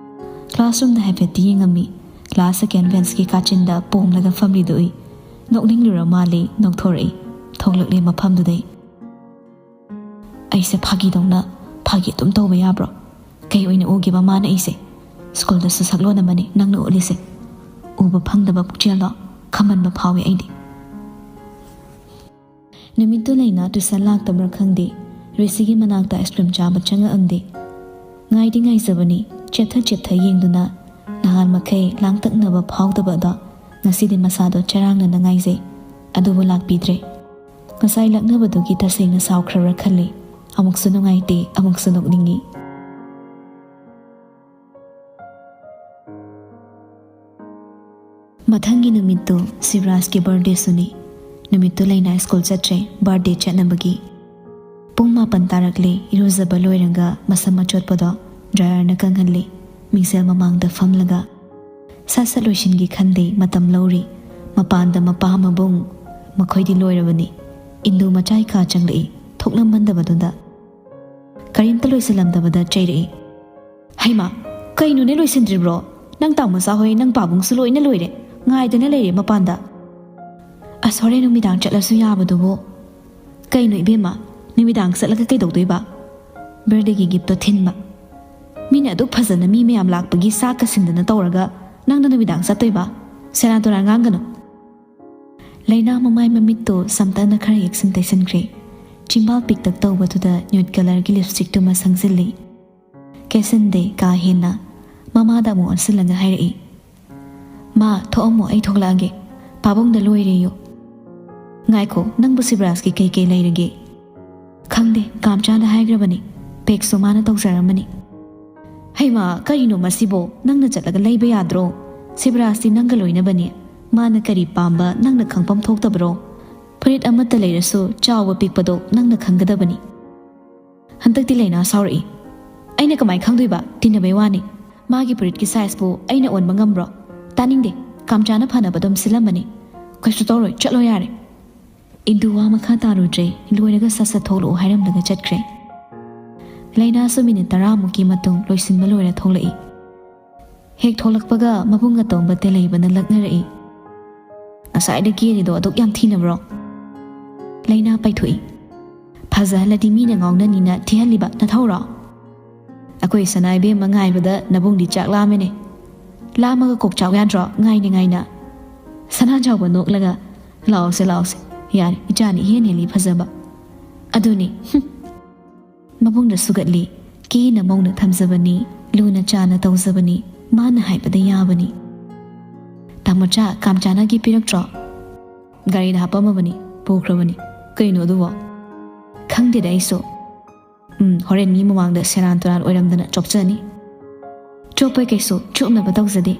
ꯀ꯭ꯂꯥꯁꯔꯨꯝꯗ ꯍꯥꯏꯐꯦꯠꯇꯤ ꯌꯦꯡꯉꯝꯃꯤ꯫ ꯀ꯭ꯂꯥꯁ ꯁꯦꯀꯦꯟ ꯕꯦꯟꯁꯀꯤ ꯀꯥꯆꯤꯟꯗ ꯄꯣꯝꯂꯒ ꯐꯝꯂꯤꯗꯨ ꯎꯏ꯫ ꯅꯣꯛꯅꯤꯡꯂꯨꯔ ꯃꯥꯜꯂꯤ, ꯅꯣꯛꯊꯣꯔꯛꯏ꯫ ꯊꯣꯛꯂꯛꯂꯦ ꯃꯐꯝꯗꯨꯗꯩ꯫ ꯑꯩꯁꯦ ꯐꯥꯒꯤꯗꯧꯅ ꯐꯥꯒꯤ ꯑꯗꯨꯝ ꯇꯧꯕ ꯌꯥꯕ꯭ꯔꯣ? ꯀꯩ ꯑꯣꯏꯅ ꯎꯒꯦꯕ ꯃꯥꯅ ꯑꯩꯁꯦ? ꯁ꯭ꯀꯨꯜꯗꯁꯨ ꯁꯛꯂꯣꯟ ꯑꯃꯅꯤ ꯅꯪꯅ ꯎꯠꯂꯤꯁꯦ꯫ ꯎꯕ ꯐꯪꯗꯕ ꯄꯨꯛꯆꯦꯜꯗꯣ ꯈꯝꯍꯟꯕ ꯐꯥꯎꯏ ꯑꯩꯗꯤ꯫ ꯅꯨꯃꯤꯠꯇꯨ ꯂꯩꯅꯥ ꯇꯨꯏꯁꯟ ꯂꯥꯛꯇꯕ꯭ꯔꯥ ꯈꯪꯗꯦ, ꯔꯤꯁꯤꯒꯤ ꯃꯅꯥꯛꯇ ꯑꯥꯏꯁ ꯀ꯭ꯔꯤꯝ ꯆꯥꯕ ꯆꯪꯉꯛꯑꯝꯗꯦ꯫ ꯉꯥꯏꯗꯤ ꯉꯥꯏꯖꯕꯅꯤ, ꯆꯦꯞꯊ ꯆꯦꯞꯊ ꯌꯦꯡꯗꯨꯅ꯫ ꯅꯍꯥꯟ ꯃꯈꯩ ꯂꯥꯡꯇꯛꯅꯕ ꯐꯥꯎꯗꯕꯗꯣ ꯉꯁꯤꯗꯤ ꯃꯁꯥꯗꯣ ꯆꯔꯥꯡꯅꯅ ꯉꯥꯏꯖꯩ, ꯑꯗꯨꯕꯨ ꯂꯥꯛꯄꯤꯗ꯭ꯔꯦ꯫ ꯉꯁꯥꯏ ꯂꯛꯅꯕꯗꯨꯒꯤ ꯇꯁꯦꯡꯅ ꯁꯥꯎꯈ꯭ꯔꯕ꯭ꯔꯥ ꯈꯜꯂꯤ꯫ ꯑꯃꯨꯛꯁꯨ ꯅꯨꯡꯉꯥꯏꯇꯦ, ꯑꯃꯨꯛꯁꯨ ꯅꯣꯛꯅꯤꯡꯉꯤ꯫ ꯃꯊꯪꯒꯤ ꯅꯨꯃꯤꯠꯇꯨ ꯁꯤꯕꯔꯥꯖꯀꯤ ꯕꯥꯔꯗꯦꯁꯨꯅꯤ꯫ ꯅꯨꯃꯤꯠꯇꯨ ꯂꯩꯅꯥ ꯁ꯭ꯀꯨꯜ ꯆꯠꯇ꯭ꯔꯦ, ꯕꯥꯔꯗꯦ ꯆꯠꯅꯕꯒꯤ꯫ ꯄꯨꯡ ꯃꯥꯄꯟ ꯇꯥꯔꯛꯂꯦ꯫ ꯏꯔꯨꯖꯕ ꯂꯣꯏꯔꯒ ꯃꯁꯝ ꯑꯆꯣꯠꯄꯗꯣ ꯗ꯭ꯔꯥꯏꯌꯔꯅ ꯀꯪꯍꯜꯂꯤ꯫ ꯃꯤꯡꯁꯦꯜ ꯃꯃꯥꯡꯗ ꯐꯝꯂꯒ ꯁꯠ ꯁꯠ ꯂꯣꯏꯁꯤꯟꯒꯦ ꯈꯟꯗꯦ, ꯃꯇꯝ ꯂꯧꯔꯤ꯫ ꯃꯄꯥꯟꯗ ꯃꯄꯥ ꯃꯕꯨꯡ ꯃꯈꯣꯏꯗꯤ ꯂꯣꯏꯔꯕꯅꯤ꯫ ꯏꯟꯗꯨ ꯃꯆꯥꯏ ꯀꯥ ꯆꯪꯂꯛꯏ, ꯊꯣꯛꯂꯝꯃꯟꯗꯕꯗꯨꯗ꯫ ꯀꯔꯤꯝꯇ ꯂꯣꯏꯁꯤꯜꯂꯝꯗꯕꯗ ꯆꯩꯔꯛꯏ꯫ "ꯍꯩꯃꯥ, ꯀꯩꯅꯣꯅꯦ ꯂꯣꯏꯁꯤꯟꯗ꯭ꯔꯤꯕ꯭ꯔꯣ? ꯅꯪ ꯇꯥꯃꯣꯆꯥ ꯍꯣꯏ, ꯅꯪ ꯄꯥꯕꯨꯡꯁꯨ ꯂꯣꯏꯅ ꯂꯣꯏꯔꯦ, ꯉꯥꯏꯗꯅ ꯂꯩꯔꯦ ꯃꯄꯥꯟꯗ꯫ ꯑꯁ, ꯍꯣꯔꯦꯟ ꯅꯨꯃꯤꯗꯥꯡ ꯆꯠꯂꯁꯨ ꯌꯥꯕꯗꯨꯕꯨ꯫ ꯀꯩꯅꯣ ꯏꯕꯦꯝꯃ, ꯅꯨꯃꯤꯗꯥꯡ ꯆꯠꯂꯒ ꯀꯩꯗꯧꯗꯣꯏꯕ? ꯕꯥꯔꯗꯦꯒꯤ ꯒꯤꯐꯇꯣ ꯊꯤꯟꯕ꯫ ꯃꯤꯅ ꯑꯗꯨꯛ ꯐꯖꯅ ꯃꯤ ꯃꯌꯥꯝ ꯂꯥꯛꯄꯒꯤ ꯆꯥꯛꯀ ꯁꯤꯟꯗꯅ ꯇꯧꯔꯒ ꯅꯪꯅ ꯅꯨꯃꯤꯗꯥꯡ ꯆꯠꯇꯣꯏꯕ? ꯁꯦꯔꯥꯟ ꯇꯨꯔꯥꯟ ꯉꯥꯡꯒꯅꯨ꯫" ꯂꯩꯅꯥ ꯃꯃꯥꯏ ꯃꯃꯤꯠꯇꯣ ꯁꯝꯇꯛꯅ ꯈꯔ ꯌꯦꯛꯁꯤꯟ ꯇꯩꯁꯤꯟꯈ꯭ꯔꯦ꯫ ꯆꯤꯝꯕꯥꯜ ꯄꯤꯛꯇꯛ ꯇꯧꯕꯗꯨꯗ ꯅ꯭ꯌꯨꯠ ꯀꯂꯔꯒꯤ ꯂꯤꯞꯁꯇꯤꯛꯇꯨꯃ ꯁꯪꯖꯤꯜꯂꯤ꯫ ꯀꯦꯁꯟꯗꯦ ꯀꯥ ꯍꯦꯟꯅ꯫ ꯃꯃꯥꯗ ꯑꯃꯨꯛ ꯑꯣꯟꯁꯤꯜꯂꯒ ꯍꯥꯏꯔꯛꯏ, "ꯃꯥ, ꯊꯣꯛꯑꯝꯃꯣ, ꯑꯩ ꯊꯣꯛꯂꯛꯑꯒꯦ꯫ ꯄꯥꯕꯨꯡꯗ ꯂꯣꯏꯔꯦꯌꯨ꯫" "ꯉꯥꯏꯈꯣ, ꯅꯪꯕꯨ ꯁꯤꯕꯔꯥꯖꯀꯤ ꯀꯩꯀꯩ ꯂꯩꯔꯒꯦ?" "ꯈꯪꯗꯦ, ꯀꯥꯝꯆꯥꯗ ꯍꯥꯏꯈ꯭ꯔꯕꯅꯤ꯫ ꯄꯦꯛꯁꯨ ꯃꯥꯅ ꯇꯧꯖꯔꯝꯃꯅꯤ꯫" "ꯍꯩꯃꯥ, ꯀꯔꯤꯅꯣ ꯃꯁꯤꯕꯣ? ꯅꯪꯅ ꯆꯠꯂꯒ ꯂꯩꯕ ꯌꯥꯗ꯭ꯔꯣ? ꯁꯤꯕꯔꯥꯖꯇꯤ ꯅꯪꯒ ꯂꯣꯏꯅꯕꯅꯤ꯫ ꯃꯥꯅ ꯀꯔꯤ ꯄꯥꯝꯕ ꯅꯪꯅ ꯈꯪꯐꯝ ꯊꯣꯛꯇꯕ꯭ꯔꯣ? ꯐꯨꯔꯤꯠ ꯑꯃꯠꯇ ꯂꯩꯔꯁꯨ ꯆꯥꯎꯕ ꯄꯤꯛꯄꯗꯣ ꯅꯪꯅ ꯈꯪꯒꯗꯕꯅꯤ꯫" ꯍꯟꯗꯛꯇꯤ ꯂꯩꯅꯥ ꯁꯥꯎꯔꯛꯏ꯫ ꯑꯩꯅ ꯀꯃꯥꯏ ꯈꯪꯗꯣꯏꯕ? ꯇꯤꯟꯅꯕꯩ ꯋꯥꯅꯤ꯫ ꯃꯥꯒꯤ ꯐꯨꯔꯤꯠꯀꯤ ꯁꯥꯏꯖꯄꯨ ꯑꯩꯅ ꯑꯣꯟꯕ ꯉꯝꯕ꯭ꯔꯣ? ꯇꯥꯅꯤꯡꯗꯦ꯫ ꯀꯥꯝꯆꯥꯅ ꯐꯅꯕ ꯑꯗꯨꯝ ꯁꯤꯜꯂꯝꯃꯅꯤ꯫ ꯀꯩꯁꯨ ꯇꯧꯔꯣꯏ, ꯆꯠꯂꯣ ꯌꯥꯔꯦ꯫ ꯏꯟꯗꯨ ꯋꯥ ꯃꯈꯥ ꯇꯥꯔꯨꯗ꯭ꯔꯦ, ꯂꯣꯏꯔꯒ ꯁꯠ ꯁꯠ ꯊꯣꯛꯂꯛꯑꯣ ꯍꯥꯏꯔꯝꯂꯒ ꯆꯠꯈ꯭ꯔꯦ꯫ ꯂꯩꯅꯥꯁꯨ ꯃꯤꯅꯤꯠ ꯇꯔꯥꯃꯨꯛꯀꯤ ꯃꯇꯨꯡ ꯂꯣꯏꯁꯤꯟꯕ ꯂꯣꯏꯔ ꯊꯣꯛꯂꯛꯏ꯫ ꯍꯦꯛ ꯊꯣꯛꯂꯛꯄꯒ ꯃꯕꯨꯡ ꯑꯇꯣꯝꯕ ꯇꯦꯂꯩꯕꯅ ꯂꯛꯅꯔꯛꯏ꯫ "ꯉꯁꯥꯏꯗ ꯀꯦꯔꯤꯗꯣ ꯑꯗꯨꯛ ꯌꯥꯝ ꯊꯤꯅꯕ꯭ꯔꯣ?" ꯂꯩꯅꯥ ꯄꯩꯊꯣꯛꯏ꯫ "ꯐꯖꯍꯜꯂꯗꯤ ꯃꯤꯅ ꯉꯥꯎꯅꯅꯤꯅ ꯊꯤꯍꯜꯂꯤꯕ ꯅꯊꯧꯔꯣ?" "ꯑꯩꯈꯣꯏ ꯁꯅꯥ ꯏꯕꯦꯝꯃ ꯉꯥꯏꯕꯗ ꯅꯕꯨꯡꯗꯤ ꯆꯥꯛ ꯂꯥꯝꯃꯦꯅꯦ꯫ ꯂꯥꯝꯃꯒ ꯀꯣꯛ ꯆꯥꯎ ꯌꯥꯗ꯭ꯔꯣ, ꯉꯥꯏꯅ ꯉꯥꯏꯅ?" ꯁꯅꯥꯖꯥꯎꯕ ꯅꯣꯛꯂꯒ, "ꯂꯥꯛꯑꯣꯁꯦ, ꯂꯥꯛꯑꯣꯁꯦ꯫ ꯌꯥꯔꯦ, ꯏꯆꯥꯅꯤ ꯏꯍꯦꯟ ꯍꯦꯜꯂꯤ ꯐꯖꯕ꯫ ꯑꯗꯨꯅꯤ, ꯍꯨꯝ꯫ ꯃꯕꯨꯡꯅ ꯁꯨꯒꯠꯂꯤ꯫ ꯀꯦꯅ ꯃꯧꯅ ꯊꯝꯖꯕꯅꯤ, ꯂꯨꯅ ꯆꯥꯅ ꯇꯧꯖꯕꯅꯤ, ꯃꯥꯅ ꯍꯥꯏꯕꯗ ꯌꯥꯕꯅꯤ꯫" "ꯇꯥꯃꯣꯆꯥ, ꯀꯥꯝꯆꯥꯅꯒꯤ ꯄꯤꯔꯛꯇ꯭ꯔꯣ?" "ꯒꯥꯔꯤꯗ ꯍꯥꯞꯄꯝꯃꯕꯅꯤ, ꯄꯨꯈ꯭ꯔꯕꯅꯤ꯫" "ꯀꯩꯅꯣ ꯑꯗꯨꯕꯣ?" "ꯈꯪꯗꯦꯗ ꯑꯩꯁꯨ꯫ ꯎꯝ, ꯍꯣꯔꯦꯟ ꯃꯤ ꯃꯃꯥꯡꯗ ꯁꯦꯔꯥꯟ ꯇꯨꯔꯥꯟ ꯑꯣꯏꯔꯝꯗꯅ ꯆꯣꯞꯆꯅꯤ꯫" "ꯆꯣꯞꯄꯣꯏ ꯀꯩꯁꯨ, ꯆꯣꯞꯅꯕ ꯇꯧꯖꯗꯦ꯫"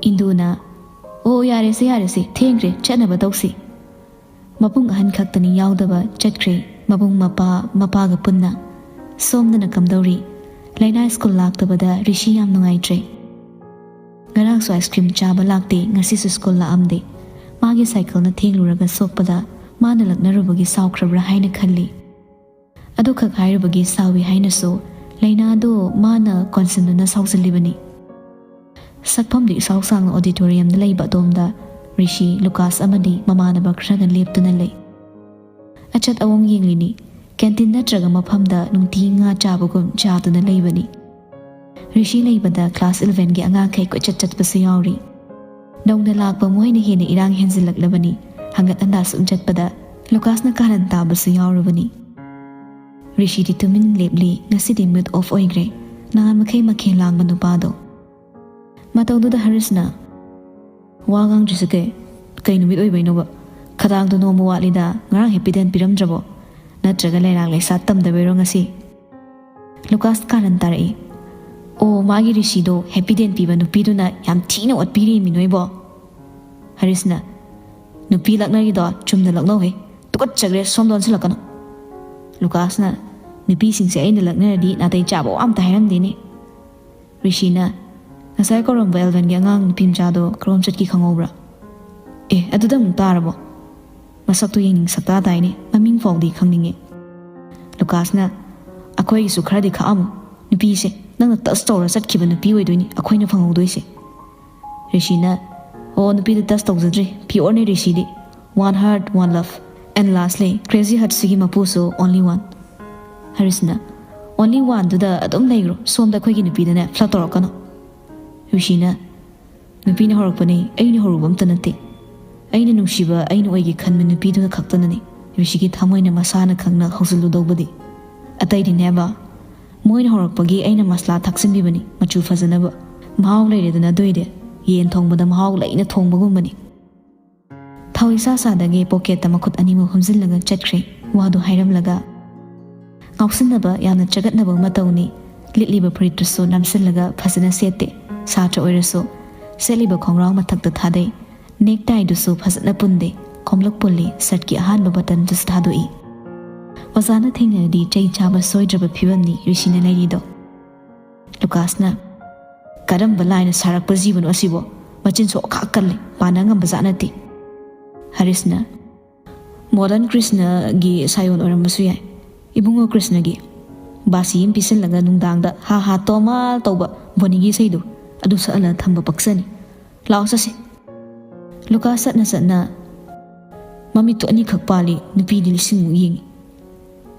ꯏꯟꯗꯨꯅ, "ꯑꯣ, ꯌꯥꯔꯦꯁꯦ, ꯌꯥꯔꯦꯁꯦ, ꯊꯦꯡꯈ꯭ꯔꯦ, ꯆꯠꯅꯕ ꯇꯧꯁꯤ꯫" ꯃꯕꯨꯡ ꯑꯍꯟ ꯈꯛꯇꯅꯤ ꯌꯥꯎꯗꯕ ꯆꯠꯈ꯭ꯔꯦ꯫ ꯃꯕꯨꯡ, ꯃꯄꯥ, ꯃꯄꯥꯒ ꯄꯨꯟꯅ꯫ ꯁꯣꯝꯗꯅ ꯀꯝꯗꯧꯔꯤ? ꯂꯩꯅꯥ ꯁ꯭ꯀꯨꯜ ꯂꯥꯛꯇꯕꯗ ꯔꯤꯁꯤ ꯌꯥꯝ ꯅꯨꯡꯉꯥꯏꯇ꯭ꯔꯦ꯫ ꯉꯔꯥꯡꯁꯨ ꯑꯥꯏꯁ ꯀ꯭ꯔꯤꯝ ꯆꯥꯕ ꯂꯥꯛꯇꯦ, ꯉꯁꯤꯁꯨ ꯁ꯭ꯀꯨꯜ ꯂꯥꯛꯑꯝꯗꯦ꯫ ꯃꯥꯒꯤ ꯁꯥꯏꯀꯜꯅ ꯊꯦꯡꯂꯨꯔꯒ ꯁꯣꯛꯄꯗ ꯃꯥꯅ ꯂꯛꯅꯔꯨꯕꯒꯤ ꯁꯥꯎꯈ꯭ꯔꯕ꯭ꯔꯥ ꯍꯥꯏꯅ ꯈꯜꯂꯤ꯫ ꯑꯗꯨꯈꯛ ꯍꯥꯏꯔꯨꯕꯒꯤ ꯁꯥꯎꯏ ꯍꯥꯏꯅꯁꯨ ꯂꯩꯅꯥꯗꯨ ꯃꯥꯅ ꯀꯣꯟꯁꯤꯟꯗꯨꯅ ꯁꯥꯎꯖꯤꯜꯂꯤꯕꯅꯤ꯫ ꯁꯛꯐꯝꯗꯨ ꯏꯁꯥꯎ ꯁꯥꯡꯅ ꯑꯣꯗꯤꯇꯣꯔꯤꯌꯝꯗ ꯂꯩꯕ ꯑꯗꯣꯝꯗ ꯔꯤꯁꯤ, ꯂꯨꯀꯥꯁ ꯑꯃꯗꯤ ꯃꯃꯥꯟꯅꯕ ꯈꯔꯒ ꯂꯦꯞꯇꯨꯅ ꯂꯩ꯫ ꯑꯆꯠ ꯑꯋꯣꯡ ꯌꯦꯡꯂꯤꯅꯤ꯫ ꯀꯦꯟꯇꯤꯟ ꯅꯠꯇ꯭ꯔꯒ ꯃꯐꯝꯗ ꯅꯨꯡꯇꯤ ꯉꯥ ꯆꯥꯕꯒꯨꯝ ꯆꯥꯗꯨꯅ ꯂꯩꯕꯅꯤ꯫ ꯔꯤꯁꯤ ꯂꯩꯕꯗ ꯀ꯭ꯂꯥꯁ ꯏꯂꯚꯦꯟꯒꯤ ꯑꯉꯥꯡꯈꯩ ꯀꯣꯏꯆꯠ ꯆꯠꯄꯁꯨ ꯌꯥꯎꯔꯤ꯫ ꯅꯧꯅ ꯂꯥꯛꯄ ꯃꯣꯏꯅ ꯍꯦꯟꯅ ꯏꯔꯥꯡ ꯍꯦꯟꯖꯤꯜꯂꯛꯂꯕꯅꯤ꯫ ꯍꯪꯒꯠ ꯍꯟꯗꯥ ꯁꯨꯝ ꯆꯠꯄꯗ ꯂꯨꯀꯥꯁꯅ ꯀꯥꯔꯟ ꯇꯥꯕꯁꯨ ꯌꯥꯎꯔꯕꯅꯤ꯫ ꯔꯤꯁꯤꯗꯤ ꯇꯨꯃꯤꯟ ꯂꯦꯞꯂꯤ, ꯉꯁꯤꯗꯤ ꯃꯨꯠ ꯑꯣꯐ ꯑꯣꯏꯈ꯭ꯔꯦ꯫ ꯅꯍꯥꯟ ꯃꯈꯩ ꯃꯈꯦꯜ ꯂꯥꯡꯕ ꯅꯨꯄꯥꯗꯣ꯫ ꯃꯇꯧꯗꯨꯗ ꯍꯔꯤꯁꯅ, "ꯋꯥ ꯉꯥꯡꯗ꯭ꯔꯤꯁꯦ ꯀꯩ? ꯀꯩ ꯅꯨꯃꯤꯠ ꯑꯣꯏꯕꯩꯅꯣꯕ? ꯈꯗꯥꯡꯗꯣ ꯅꯣꯡꯃ ꯋꯥꯠꯂꯤꯗ, ꯉꯔꯥꯡ ꯍꯦꯄꯤ ꯗꯦꯟ ꯄꯤꯔꯝꯗ꯭ꯔꯕꯣ? ꯅꯠꯇ꯭ꯔꯒ ꯂꯩꯔꯥꯛ ꯂꯩꯁꯥ ꯇꯝꯗꯕꯩꯔꯣ ꯉꯁꯤ?" ꯂꯨꯀꯥꯁ ꯀꯥꯔꯟ ꯇꯥꯔꯛꯏ꯫ "ꯑꯣ, ꯃꯥꯒꯤ ꯔꯤꯁꯤꯗꯣ ꯍꯦꯄꯤ ꯗꯦꯟ ꯄꯤꯕ ꯅꯨꯄꯤꯗꯨꯅ ꯌꯥꯝ ꯊꯤꯅ ꯑꯣꯠꯄꯤꯔꯤꯃꯤ ꯅꯣꯏꯕꯣ꯫" ꯍꯔꯤꯁꯅ, "ꯅꯨꯄꯤ ꯂꯛꯅꯔꯤꯗꯣ ꯆꯨꯝꯅ ꯂꯛꯅꯧꯍꯦ꯫ ꯇꯨꯀꯠꯆꯈ꯭ꯔꯦ, ꯁꯣꯝꯗ ꯑꯣꯟꯁꯤꯜꯂꯛꯀꯅꯨ꯫" ꯂꯨꯀꯥꯁꯅ, ꯅꯨꯄꯤꯁꯤꯡꯁꯦ ꯑꯩꯅ ꯂꯛꯅꯔꯗꯤ ꯅꯥꯇꯩ ꯆꯥꯕ ꯋꯥ ꯑꯝꯇ ꯍꯥꯏꯔꯝꯗꯦꯅꯦ꯫ ꯔꯤꯁꯤꯅ, "ꯉꯁꯥꯏ ꯀꯧꯔꯝꯕ ꯑꯦꯜꯚꯟꯒꯤ ꯑꯉꯥꯡ ꯅꯨꯄꯤ ꯃꯆꯥꯗꯣ ꯀꯔꯣꯝ ꯆꯠꯈꯤ ꯈꯪꯍꯧꯕ꯭ꯔꯥ?" "ꯑꯦ, ꯑꯗꯨꯗ ꯑꯃꯨꯛ ꯇꯥꯔꯕꯣ? ꯃꯁꯛꯇꯣ ꯌꯦꯡꯅꯤꯡ ꯁꯛꯇꯥ ꯇꯥꯏꯅꯦ, ꯃꯃꯤꯡ ꯐꯥꯎꯗꯤ ꯈꯪꯅꯤꯡꯉꯦ꯫" ꯂꯨꯀꯥꯁꯅ, "ꯑꯩꯈꯣꯏꯒꯤꯁꯨ ꯈꯔꯗꯤ ꯈꯥꯛꯑꯝꯃꯨ꯫ ꯅꯨꯄꯤꯁꯦ ꯅꯪꯅ ꯇꯁ ꯇꯧꯔ ꯆꯠꯈꯤꯕ ꯅꯨꯄꯤ ꯑꯣꯏꯗꯣꯏꯅꯤ ꯑꯩꯈꯣꯏꯅ ꯐꯪꯍꯧꯗꯣꯏꯁꯦ꯫" ꯔꯤꯁꯤꯅ, "ꯑꯣ, ꯅꯨꯄꯤꯗꯨ ꯇꯁ ꯇꯧꯖꯗ꯭ꯔꯤ, ꯄꯤꯌꯣꯔꯅꯦ ꯔꯤꯁꯤꯗꯤ꯫ One heart, one love. And lastly, crazy heartꯁꯤꯒꯤ ꯃꯄꯨꯁꯨ only one꯫" ꯍꯔꯤꯁꯅ, "Only oneꯗꯨꯗ ꯑꯗꯨꯝ ꯂꯩꯈ꯭ꯔꯣ, ꯁꯣꯝꯗ ꯑꯩꯈꯣꯏꯒꯤ ꯅꯨꯄꯤꯗꯅꯦ ꯐ꯭ꯂꯠ ꯇꯧꯔꯛꯀꯅꯨ꯫" ꯔꯤꯁꯤꯅ, "ꯅꯨꯄꯤꯅ ꯍꯧꯔꯛꯄꯅꯦ, ꯑꯩꯅ ꯍꯧꯔꯨꯕ ꯑꯝꯇ ꯅꯠꯇꯦ꯫ ꯑꯩꯅ ꯅꯨꯡꯁꯤꯕ, ꯑꯩꯅ ꯑꯣꯏꯒꯦ ꯈꯟꯕ ꯅꯨꯄꯤꯗꯨꯅ ꯈꯛꯇꯅꯅꯦ ꯔꯤꯁꯤꯒꯤ ꯊꯃꯣꯏꯅ ꯃꯁꯥꯅ ꯈꯪꯅ ꯍꯧꯖꯤꯜꯂꯨꯗꯧꯕꯗꯤ꯫ ꯑꯇꯩꯗꯤꯅꯦꯕ, ꯃꯣꯏꯅ ꯍꯧꯔꯛꯄꯒꯤ ꯑꯩꯅ ꯃꯁꯂꯥ ꯊꯥꯛꯆꯤꯟꯕꯤꯕꯅꯤ, ꯃꯆꯨ ꯐꯖꯅꯕ꯫ ꯃꯍꯥꯎ ꯂꯩꯔꯦꯗꯅ ꯑꯗꯨꯏꯗꯤ, ꯌꯦꯟ ꯊꯣꯡꯕꯗ ꯃꯍꯥꯎ ꯂꯩꯅ ꯊꯣꯡꯕꯒꯨꯝꯕꯅꯤ꯫" ꯊꯧ ꯏꯁꯥ ꯁꯥꯗꯒꯩ ꯄꯣꯀꯦꯠꯇ ꯃꯈꯨꯠ ꯑꯅꯤꯃꯛ ꯍꯨꯝꯖꯤꯜꯂꯒ ꯆꯠꯈ꯭ꯔꯦ, ꯋꯥꯗꯨ ꯍꯥꯏꯔꯝꯂꯒ꯫ ꯉꯥꯎꯁꯤꯟꯅꯕ, ꯌꯥꯝꯅ ꯆꯒꯠꯅꯕ ꯃꯇꯧꯅꯤ꯫ ꯂꯤꯠꯂꯤꯕ ꯐꯨꯔꯤꯠꯇꯨꯁꯨ ꯅꯝꯁꯤꯜꯂꯒ ꯐꯖꯅ ꯁꯦꯠꯇꯦ꯫ ꯁꯥꯇ꯭ꯔ ꯑꯣꯏꯔꯁꯨ ꯁꯦꯠꯂꯤꯕ ꯈꯣꯡꯒ꯭ꯔꯥꯎ ꯃꯊꯛꯇ ꯊꯥꯗꯩ꯫ ꯅꯦꯛ ꯇꯥꯏꯗꯨꯁꯨ ꯐꯖꯅ ꯄꯨꯟꯗꯦ꯫ ꯈꯣꯝꯂꯛ ꯄꯨꯜꯂꯤ, ꯁꯔꯠꯀꯤ ꯑꯍꯥꯟꯕ ꯕꯇꯟꯗꯨꯁꯨ ꯊꯥꯗꯣꯛꯏ꯫ ꯑꯣꯖꯥꯅ ꯊꯦꯡꯅꯔꯗꯤ ꯆꯩ ꯆꯥꯕ ꯁꯣꯏꯗ꯭ꯔꯕ ꯐꯤꯕꯝꯅꯤ ꯔꯤꯁꯤꯅ ꯂꯩꯔꯤꯗꯣ꯫ ꯂꯨꯀꯥꯁꯅ, "ꯀꯔꯝꯕ ꯂꯥꯏꯅ ꯁꯥꯔꯛꯄ ꯖꯤꯕꯅꯣ ꯑꯁꯤꯕꯣ? ꯃꯆꯤꯟꯁꯨ ꯑꯣꯈꯥꯛ ꯀꯜꯂꯦ, ꯄꯥꯟꯅ ꯉꯝꯕ ꯖꯥꯠ ꯅꯠꯇꯦ꯫" ꯍꯔꯤꯁꯅ, "ꯃꯣꯗꯔꯟ ꯀ꯭ꯔꯤꯁꯅꯒꯤ ꯁꯥꯌꯣꯟ ꯑꯣꯏꯔꯝꯕꯁꯨ ꯌꯥꯏ, ꯏꯕꯨꯡꯉꯣ ꯀ꯭ꯔꯤꯁꯅꯒꯤ꯫ ꯕꯥꯁꯤ ꯑꯃ ꯄꯤꯁꯜꯂꯒ ꯅꯨꯡꯗꯥꯡꯗ ꯍꯥ ꯍꯥ ꯇꯣꯃꯥꯜ ꯇꯧꯕ ꯕꯣꯅꯤꯒꯤ ꯏꯁꯩꯗꯨ ꯑꯗꯨ ꯁꯛꯍꯜꯂ ꯊꯝꯕ ꯄꯛꯆꯅꯤ꯫ ꯂꯥꯛꯑꯣ ꯆꯠꯁꯤ꯫" ꯂꯨꯀꯥꯁ ꯆꯠꯅ ꯆꯠꯅ ꯃꯃꯤꯠꯇꯨ ꯑꯅꯤꯈꯛ ꯄꯥꯜꯂꯤ, ꯅꯨꯄꯤꯗꯤ ꯂꯤꯁꯤꯡꯃꯨꯛ ꯌꯦꯡꯉꯤ꯫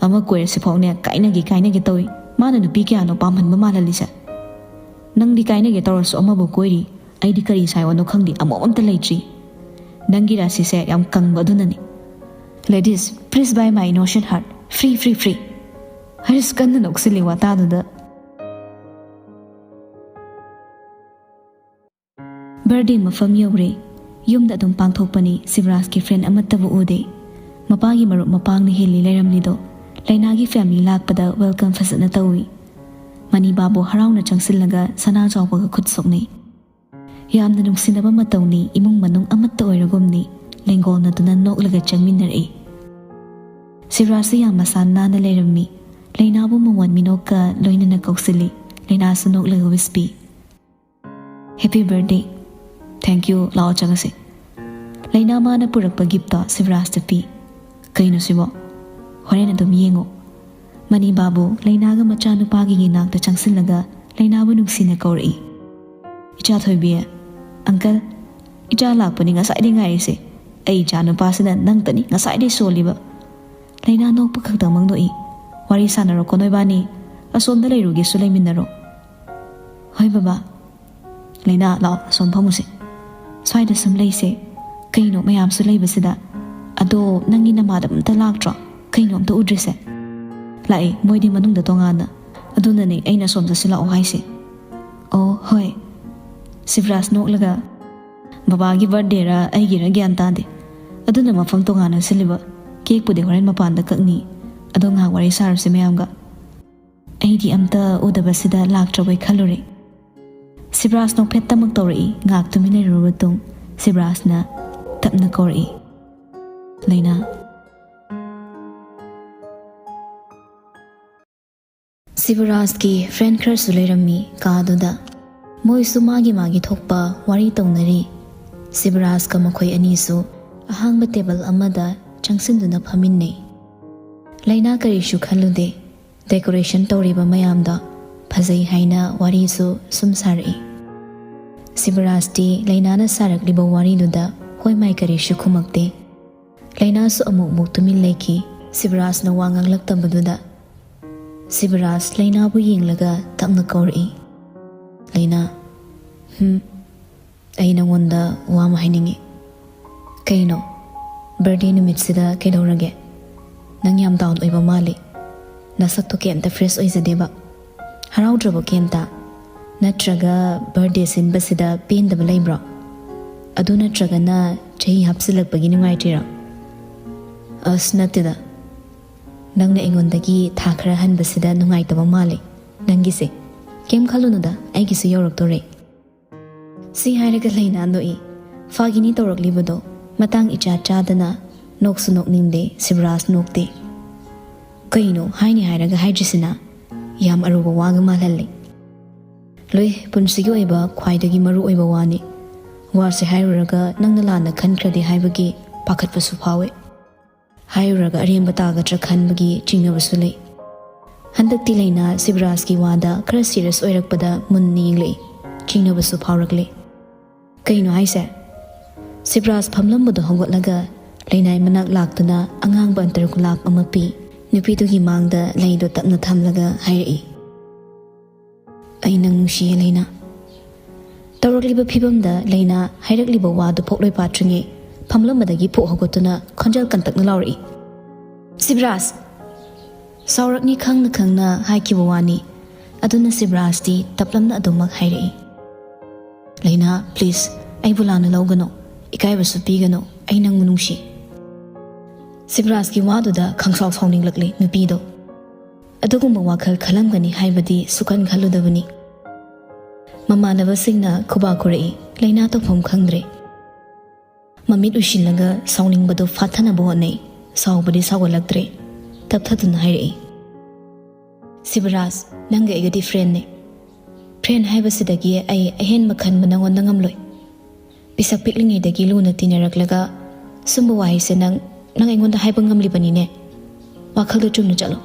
"ꯑꯃ ꯀꯣꯏꯔꯁꯤ ꯐꯥꯎꯅꯦ ꯀꯥꯏꯅꯒꯦ ꯀꯥꯏꯅꯒꯦ ꯇꯧꯏ꯫ ꯃꯥꯅ ꯅꯨꯄꯤ ꯀꯌꯥꯅꯣ ꯄꯥꯝꯍꯟꯕ ꯃꯥꯜꯍꯜꯂꯤꯁꯦ? ꯅꯪꯗꯤ ꯀꯥꯏꯅꯒꯦ ꯇꯧꯔꯁꯨ ꯑꯃꯕꯨ ꯀꯣꯏꯔꯤ, ꯑꯩꯗꯤ ꯀꯔꯤ ꯁꯥꯏꯌꯣꯅꯣ ꯈꯪꯗꯦ, ꯑꯃꯣꯝ ꯑꯝꯇ ꯂꯩꯇ꯭ꯔꯤ꯫ ꯅꯪꯒꯤ ꯔꯥꯁꯤꯁꯦ ꯌꯥꯝ ꯀꯪꯕ ꯑꯗꯨꯅꯅꯤ꯫ Ladies, please buy my innocent heart, free, free, free." Harish ꯀꯟꯅ ꯅꯣꯛꯁꯤꯜꯂꯤ ꯋꯥꯇꯥꯗꯨꯗ꯫ ꯕꯔꯗꯦ ꯃꯐꯝ ꯌꯧꯔꯦ꯫ ꯌꯨꯝꯗ ꯑꯗꯨꯝ ꯄꯥꯡꯊꯣꯛꯄꯅꯤ, ꯁꯤꯕꯔꯥꯖꯀꯤ ꯐ꯭ꯔꯦꯟ ꯑꯃꯠꯇꯕꯨ ꯎꯗꯦ꯫ ꯃꯄꯥꯒꯤ ꯃꯔꯨꯞ ꯃꯄꯥꯡꯅ ꯍꯦꯜꯂꯤ ꯂꯩꯔꯝꯂꯤꯗꯣ꯫ ꯂꯩꯅꯥꯒꯤ ꯐꯦꯃꯤꯂꯤ ꯂꯥꯛꯄꯗ ꯋꯦꯜꯀꯝ ꯐꯖꯅ ꯇꯧꯏ꯫ ꯃꯅꯤ ꯕꯥꯕꯨ ꯍꯔꯥꯎꯅ ꯆꯪꯁꯤꯜꯂꯒ ꯁꯅꯥ ꯆꯥꯎꯕꯒ ꯈꯨꯠ ꯁꯣꯛꯅꯩ꯫ ꯌꯥꯝꯅ ꯅꯨꯡꯁꯤꯅꯕ ꯃꯇꯧꯅꯤ, ꯏꯃꯨꯡ ꯃꯅꯨꯡ ꯑꯃꯠꯇ ꯑꯣꯏꯔꯒꯨꯝꯅꯤ꯫ ꯂꯦꯡꯒꯣꯜꯅꯗꯨꯅ ꯅꯣꯛꯂꯒ ꯆꯪꯃꯤꯟꯅꯔꯛꯏ꯫ ꯁꯤꯕꯔꯥꯖꯁꯨ ꯌꯥꯝ ꯃꯁꯥ ꯅꯥꯟꯅ ꯂꯩꯔꯝꯃꯤ꯫ ꯂꯩꯅꯥꯕꯨ ꯃꯉꯣꯟ ꯃꯤꯅꯣꯛꯀ ꯂꯣꯏꯅꯅ ꯀꯧꯁꯤꯜꯂꯤ꯫ ꯂꯩꯅꯥꯁꯨ ꯅꯣꯛꯂꯒ wish P. "Happy birthday꯫ Thank you, ꯂꯥꯛꯑꯣ ꯆꯪꯉꯁꯤ꯫" ꯂꯩꯅꯥ ꯃꯥꯅ ꯄꯨꯔꯛꯄ gift ꯇꯣ ꯁꯤꯕꯔꯥꯖꯇ ꯄꯤ꯫ "ꯀꯩꯅꯣ ꯁꯤꯕꯣ?" "ꯍꯣꯔꯦꯟ ꯑꯗꯨꯝ ꯌꯦꯡꯉꯣ꯫" ꯃꯅꯤ ꯕꯥꯕꯨ ꯂꯩꯅꯥꯒ ꯃꯆꯥꯅꯨꯄꯥꯒꯤ ꯌꯦꯅꯥꯛꯇ ꯆꯪꯁꯤꯜꯂꯒ ꯂꯩꯅꯥꯕꯨ ꯅꯨꯡꯁꯤꯅ ꯀꯧꯔꯛꯏ꯫ "ꯏꯆꯥ ꯊꯣꯏꯕꯤ꯫" "Uncle꯫" "ꯏꯆꯥ ꯂꯥꯛꯄꯅꯤ ꯉꯁꯥꯏꯗꯩ ꯉꯥꯏꯔꯤꯁꯦ꯫ ꯑꯩ ꯏꯆꯥ ꯅꯨꯄꯥꯁꯤꯅ ꯅꯪꯇꯅꯤ ꯉꯁꯥꯏꯗꯩ ꯁꯣꯜꯂꯤꯕ꯫" ꯂꯩꯅꯥ ꯅꯣꯛꯄ ꯈꯛꯇꯃꯛ ꯅꯣꯛꯏ꯫ "ꯋꯥꯔꯤ ꯁꯥꯟꯅꯔꯣꯀꯣ ꯅꯣꯏꯕꯥꯅꯤ꯫ ꯑꯁꯣꯝꯗ ꯂꯩꯔꯨꯒꯦꯁꯨ ꯂꯩꯃꯤꯟꯅꯔꯣ꯫" "ꯍꯣꯏ ꯕꯕꯥ꯫" "ꯂꯩꯅꯥ, ꯂꯥꯛꯑꯣ, ꯑꯁꯣꯝ ꯐꯝꯃꯨꯁꯦ꯫ ꯁ꯭ꯋꯥꯏꯗ ꯁꯨꯝ ꯂꯩꯁꯦ꯫ ꯀꯩꯅꯣ ꯃꯌꯥꯝꯁꯨ ꯂꯩꯕꯁꯤꯗ? ꯑꯗꯣ ꯅꯪꯒꯤ ꯅꯃꯥꯟꯅꯕ ꯑꯝꯇ ꯂꯥꯛꯇ꯭ꯔꯣ? ꯀꯩꯅꯣ ꯑꯝꯇ ꯎꯗ꯭ꯔꯤꯁꯦ?" "ꯂꯥꯛꯑꯦ, ꯃꯣꯏꯗꯤ ꯃꯅꯨꯡꯗ ꯇꯣꯉꯥꯟꯅ꯫ ꯑꯗꯨꯅꯅꯦ ꯑꯩꯅ ꯑꯁꯣꯝ ꯆꯠꯁꯤ ꯂꯥꯛꯑꯣ ꯍꯥꯏꯁꯦ꯫" "ꯑꯣ, ꯍꯣꯏ꯫" ꯁꯤꯕꯔꯥꯖ ꯅꯣꯛꯂꯒ, "ꯕꯕꯥꯒꯤ birthday ꯔ ꯑꯩꯒꯤꯔ ꯒ꯭ꯌꯥꯟ ꯇꯥꯗꯦ꯫ ꯑꯗꯨꯅ ꯃꯐꯝ ꯇꯣꯉꯥꯟꯅ ꯁꯤꯜꯂꯤꯕ꯫ Cake ꯄꯨꯗꯤ ꯍꯣꯔꯦꯟ ꯃꯄꯥꯟꯗ ꯀꯛꯅꯤ꯫ ꯑꯗꯣ ꯉꯥꯏꯍꯥꯛ ꯋꯥꯔꯤ ꯁꯥꯔꯨꯁꯦ ꯃꯌꯥꯝꯒ꯫" "ꯑꯩꯗꯤ ꯑꯝꯇ ꯎꯗꯕꯁꯤꯗ ꯂꯥꯛꯇ꯭ꯔꯕꯣꯏ ꯈꯜꯂꯨꯔꯦ꯫" ꯁꯤꯕꯔꯥꯖ ꯅꯣꯛꯐꯦꯠꯇꯃꯛ ꯇꯧꯔꯛꯏ꯫ ꯉꯥꯏꯍꯥꯛ ꯇꯨꯃꯤꯟ ꯂꯩꯔꯨꯔꯕ ꯃꯇꯨꯡ ꯁꯤꯕꯔꯥꯖꯅ ꯇꯞꯅ ꯀꯧꯔꯛꯏ, "ꯂꯩꯅꯥ꯫" ꯁꯤꯕꯔꯥꯖꯀꯤ friend ꯈꯔꯁꯨ ꯂꯩꯔꯝꯃꯤ ꯀꯥꯗꯨꯗ꯫ ꯃꯣꯏꯁꯨ ꯃꯥꯒꯤ ꯃꯥꯒꯤ ꯊꯣꯛꯄ ꯋꯥꯔꯤ ꯇꯧꯅꯔꯤ꯫ ꯁꯤꯕꯔꯥꯖꯀ ꯃꯈꯣꯏ ꯑꯅꯤꯁꯨ ꯑꯍꯥꯡꯕ table ꯑꯃꯗ ꯆꯪꯁꯤꯟꯗꯨꯅ ꯐꯝꯃꯤꯟꯅꯩ꯫ ꯂꯩꯅꯥ ꯀꯔꯤꯁꯨ ꯈꯜꯂꯨꯗꯦ꯫ Decoration ꯇꯧꯔꯤꯕ ꯃꯌꯥꯝꯗꯣ ꯐꯖꯩ ꯍꯥꯏꯅ ꯋꯥꯔꯤꯁꯨ ꯁꯨꯝ ꯁꯥꯔꯛꯏ꯫ ꯁꯤꯕꯔꯥꯖꯇꯤ ꯂꯩꯅꯥꯅ ꯁꯥꯔꯛꯂꯤꯕ ꯋꯥꯔꯤꯗꯨꯗ ꯍꯣꯏ ꯃꯥꯏ ꯀꯔꯤꯁꯨ ꯈꯨꯝꯃꯛꯇꯦ꯫ ꯂꯩꯅꯥꯁꯨ ꯑꯃꯨꯛ ꯑꯃꯨꯛ ꯇꯨꯃꯤꯟ ꯂꯩꯈꯤ꯫ ꯁꯤꯕꯔꯥꯖꯅ ꯋꯥ ꯉꯥꯡꯂꯛꯇꯕꯗꯨꯗ ꯁꯤꯕꯔꯥꯖ ꯂꯩꯅꯥꯕꯨ ꯌꯦꯡꯂꯒ ꯇꯞꯅ ꯀꯧꯔꯛꯏ, "ꯂꯩꯅꯥ꯫" "ꯍꯝ, ꯑꯩ ꯅꯉꯣꯟꯗ ꯋꯥ ꯑꯃ ꯍꯥꯏꯅꯤꯡꯉꯤ꯫" "ꯀꯩꯅꯣ? Birthday ꯅꯨꯃꯤꯠꯁꯤꯗ ꯀꯩꯗꯧꯔꯒꯦ? ꯅꯪ ꯌꯥꯝ down ꯑꯣꯏꯕ ꯃꯥꯜꯂꯤ꯫ ꯅꯁꯛꯇꯣ ꯀꯩꯝꯇ fresh ꯑꯣꯏꯖꯗꯦꯕ꯫ ꯍꯔꯥꯎꯗ꯭ꯔꯕꯣ ꯀꯩꯝꯇ? ꯅꯠꯇ꯭ꯔꯒ birthday ꯁꯤꯟꯕꯁꯤꯗ ꯄꯦꯟꯗꯕ ꯂꯩꯕ꯭ꯔꯣ? ꯑꯗꯨ ꯅꯠꯇ꯭ꯔꯒꯅ ꯆꯍꯤ ꯍꯥꯞꯆꯤꯜꯂꯛꯄꯒꯤ ꯅꯨꯡꯉꯥꯏꯇ꯭ꯔꯤꯔꯣ?" "ꯑꯁ, ꯅꯠꯇꯦꯗ꯫ ꯅꯪꯅ ꯑꯩꯉꯣꯟꯗꯒꯤ ꯊꯥ ꯈꯔ ꯍꯟꯕꯁꯤꯗ ꯅꯨꯡꯉꯥꯏꯇꯕ ꯃꯥꯜꯂꯦ ꯅꯪꯒꯤꯁꯦ꯫ ꯀꯩꯝ ꯈꯜꯂꯨꯅꯨꯗ, ꯑꯩꯒꯤꯁꯨ ꯌꯧꯔꯛꯇꯣꯔꯦ꯫" ꯁꯤ ꯍꯥꯏꯔꯒ ꯂꯩꯅꯥ ꯅꯣꯛꯏ꯫ ꯐꯥꯒꯤꯅꯤ ꯇꯧꯔꯛꯂꯤꯕꯗꯣ꯫ ꯃꯇꯥꯡ ꯏꯆꯥ ꯆꯥꯗꯅ ꯅꯣꯛꯁꯨ ꯅꯣꯛꯅꯤꯡꯗꯦ, ꯁꯤꯕꯔꯥꯖ ꯅꯣꯛꯇꯦ꯫ "ꯀꯩꯅꯣ ꯍꯥꯏꯅꯤ ꯍꯥꯏꯔꯒ ꯍꯥꯏꯗ꯭ꯔꯤꯁꯤꯅ? ꯌꯥꯝ ꯑꯔꯨꯕ ꯋꯥꯒ ꯃꯥꯜꯍꯜꯂꯤ꯫ ꯂꯣꯏ, ꯄꯨꯟꯁꯤꯒꯤ ꯑꯣꯏꯕ ꯈ꯭ꯋꯥꯏꯗꯒꯤ ꯃꯔꯨ ꯑꯣꯏꯕ ꯋꯥꯅꯤ꯫ ꯋꯥꯁꯦ ꯍꯥꯏꯔꯨꯔꯒ ꯅꯪꯅ ꯂꯥꯟꯅ ꯈꯟꯈ꯭ꯔꯗꯤ ꯍꯥꯏꯕꯒꯤ ꯄꯥꯈꯠꯄꯁꯨ ꯐꯥꯎꯏ꯫ ꯍꯥꯏꯔꯨꯔꯒ ꯑꯔꯦꯝꯕ ꯇꯥꯒꯗ꯭ꯔꯥ ꯈꯟꯕꯒꯤ ꯆꯤꯡꯅꯕꯁꯨ ꯂꯩ꯫ ꯍꯟꯗꯛꯇꯤ ꯂꯩꯅꯥ ꯁꯤꯕꯔꯥꯖꯀꯤ ꯋꯥꯗ ꯈꯔ ꯁꯤꯔꯤꯌꯁ ꯑꯣꯏꯔꯛꯄꯗ ꯃꯨꯟꯅ ꯌꯦꯡꯂꯛꯏ꯫ ꯆꯤꯡꯅꯕꯁꯨ ꯐꯥꯎꯔꯛꯂꯦ꯫ "ꯀꯩꯅꯣ ꯍꯥꯏꯁꯦ?" ꯁꯤꯕꯔꯥꯖ ꯐꯝꯂꯝꯕꯗꯣ ꯍꯧꯒꯠꯂꯒ ꯂꯩꯅꯥꯏ ꯃꯅꯥꯛ ꯂꯥꯛꯇꯨꯅ ꯑꯉꯥꯡꯕ ꯑꯟꯇꯔ ꯒꯨꯂꯥꯞ ꯑꯃ ꯄꯤ꯫ ꯅꯨꯄꯤꯗꯨꯒꯤ ꯃꯥꯡꯗ ꯂꯩꯗꯣ ꯇꯞꯅ ꯊꯝꯂꯒ ꯍꯥꯏꯔꯛꯏ, "ꯑꯩ ꯅꯪ ꯅꯨꯡꯁꯤꯌꯦ, ꯂꯩꯅꯥ꯫" ꯇꯧꯔꯛꯂꯤꯕ ꯐꯤꯕꯝꯗ ꯂꯩꯅꯥ ꯍꯥꯏꯔꯛꯂꯤꯕ ꯋꯥꯗꯨ ꯐꯣꯛꯂꯣꯏ ꯄꯥꯠꯇ꯭ꯔꯤꯉꯩ ꯐꯝꯂꯝꯕꯗꯒꯤ ꯐꯨꯛ ꯍꯧꯒꯠꯇꯨꯅ ꯈꯣꯟꯖꯦꯜ ꯀꯟꯇꯛꯅ ꯂꯥꯎꯔꯛꯏ, "ꯁꯤꯕꯔꯥꯖ!" ꯁꯥꯎꯔꯛꯅꯤ ꯈꯪꯅ ꯈꯪꯅ ꯍꯥꯏꯈꯤꯕ ꯋꯥꯅꯤ꯫ ꯑꯗꯨꯅ ꯁꯤꯕꯔꯥꯖꯇꯤ ꯇꯞꯂꯞꯅ ꯑꯗꯨꯃꯛ ꯍꯥꯏꯔꯛꯏ, "ꯂꯩꯅꯥ, ꯄ꯭ꯂꯤꯖ, ꯑꯩꯕꯨ ꯂꯥꯟꯅ ꯂꯧꯒꯅꯨ, ꯏꯀꯥꯏꯕꯁꯨ ꯄꯤꯒꯅꯨ, ꯑꯩ ꯅꯪꯕꯨ ꯅꯨꯡꯁꯤ꯫" ꯁꯤꯕꯔꯥꯖꯀꯤ ꯋꯥꯗꯨꯗ ꯈꯪꯁꯥꯎ ꯁꯥꯎꯅꯤꯡꯂꯛꯂꯤ ꯅꯨꯄꯤꯗꯣ꯫ ꯑꯗꯨꯒꯨꯝꯕ ꯋꯥꯈꯜ ꯈꯜꯂꯝꯒꯅꯤ ꯍꯥꯏꯕꯗꯤ ꯁꯨꯈꯟ ꯈꯜꯂꯨꯗꯕꯅꯤ꯫ ꯃꯃꯥꯟꯅꯕꯁꯤꯡꯅ ꯈꯨꯕꯥꯛ ꯈꯨꯔꯛꯏ, ꯂꯩꯅꯥ ꯇꯧꯐꯝ ꯈꯪꯗ꯭ꯔꯦ꯫ ꯃꯃꯤꯠ ꯎꯏꯁꯤꯜꯂꯒ ꯁꯥꯎꯅꯤꯡꯕꯗꯨ ꯐꯥꯊꯅꯕ ꯍꯣꯠꯅꯩ꯫ ꯁꯥꯎꯕꯗꯤ ꯁꯥꯎꯒꯠꯂꯛꯇ꯭ꯔꯦ꯫ ꯇꯞꯊꯗꯨꯅ ꯍꯥꯏꯔꯛꯏ, "ꯁꯤꯕꯔꯥꯖ, ꯅꯪꯒ ꯑꯩꯒꯗꯤ ꯐ꯭ꯔꯦꯟꯅꯦ꯫ ꯐ꯭ꯔꯦꯟ ꯍꯥꯏꯕꯁꯤꯗꯒꯤ ꯑꯩ ꯑꯍꯦꯟꯕ ꯈꯟꯕ ꯅꯪꯉꯣꯟꯗ ꯉꯝꯂꯣꯏ꯫ ꯄꯤꯁꯛ ꯄꯤꯛꯂꯤꯉꯩꯗꯒꯤ ꯂꯨꯅ ꯇꯤꯟꯅꯔꯛꯂꯒ ꯁꯨꯝꯕ ꯋꯥꯍꯩꯁꯦ ꯅꯪ, ꯅꯪ ꯑꯩꯉꯣꯟꯗ ꯍꯥꯏꯕ ꯉꯝꯂꯤꯕꯅꯤꯅꯦ꯫ ꯋꯥꯈꯜꯗ ꯆꯨꯝꯅ ꯆꯠꯂꯣ꯫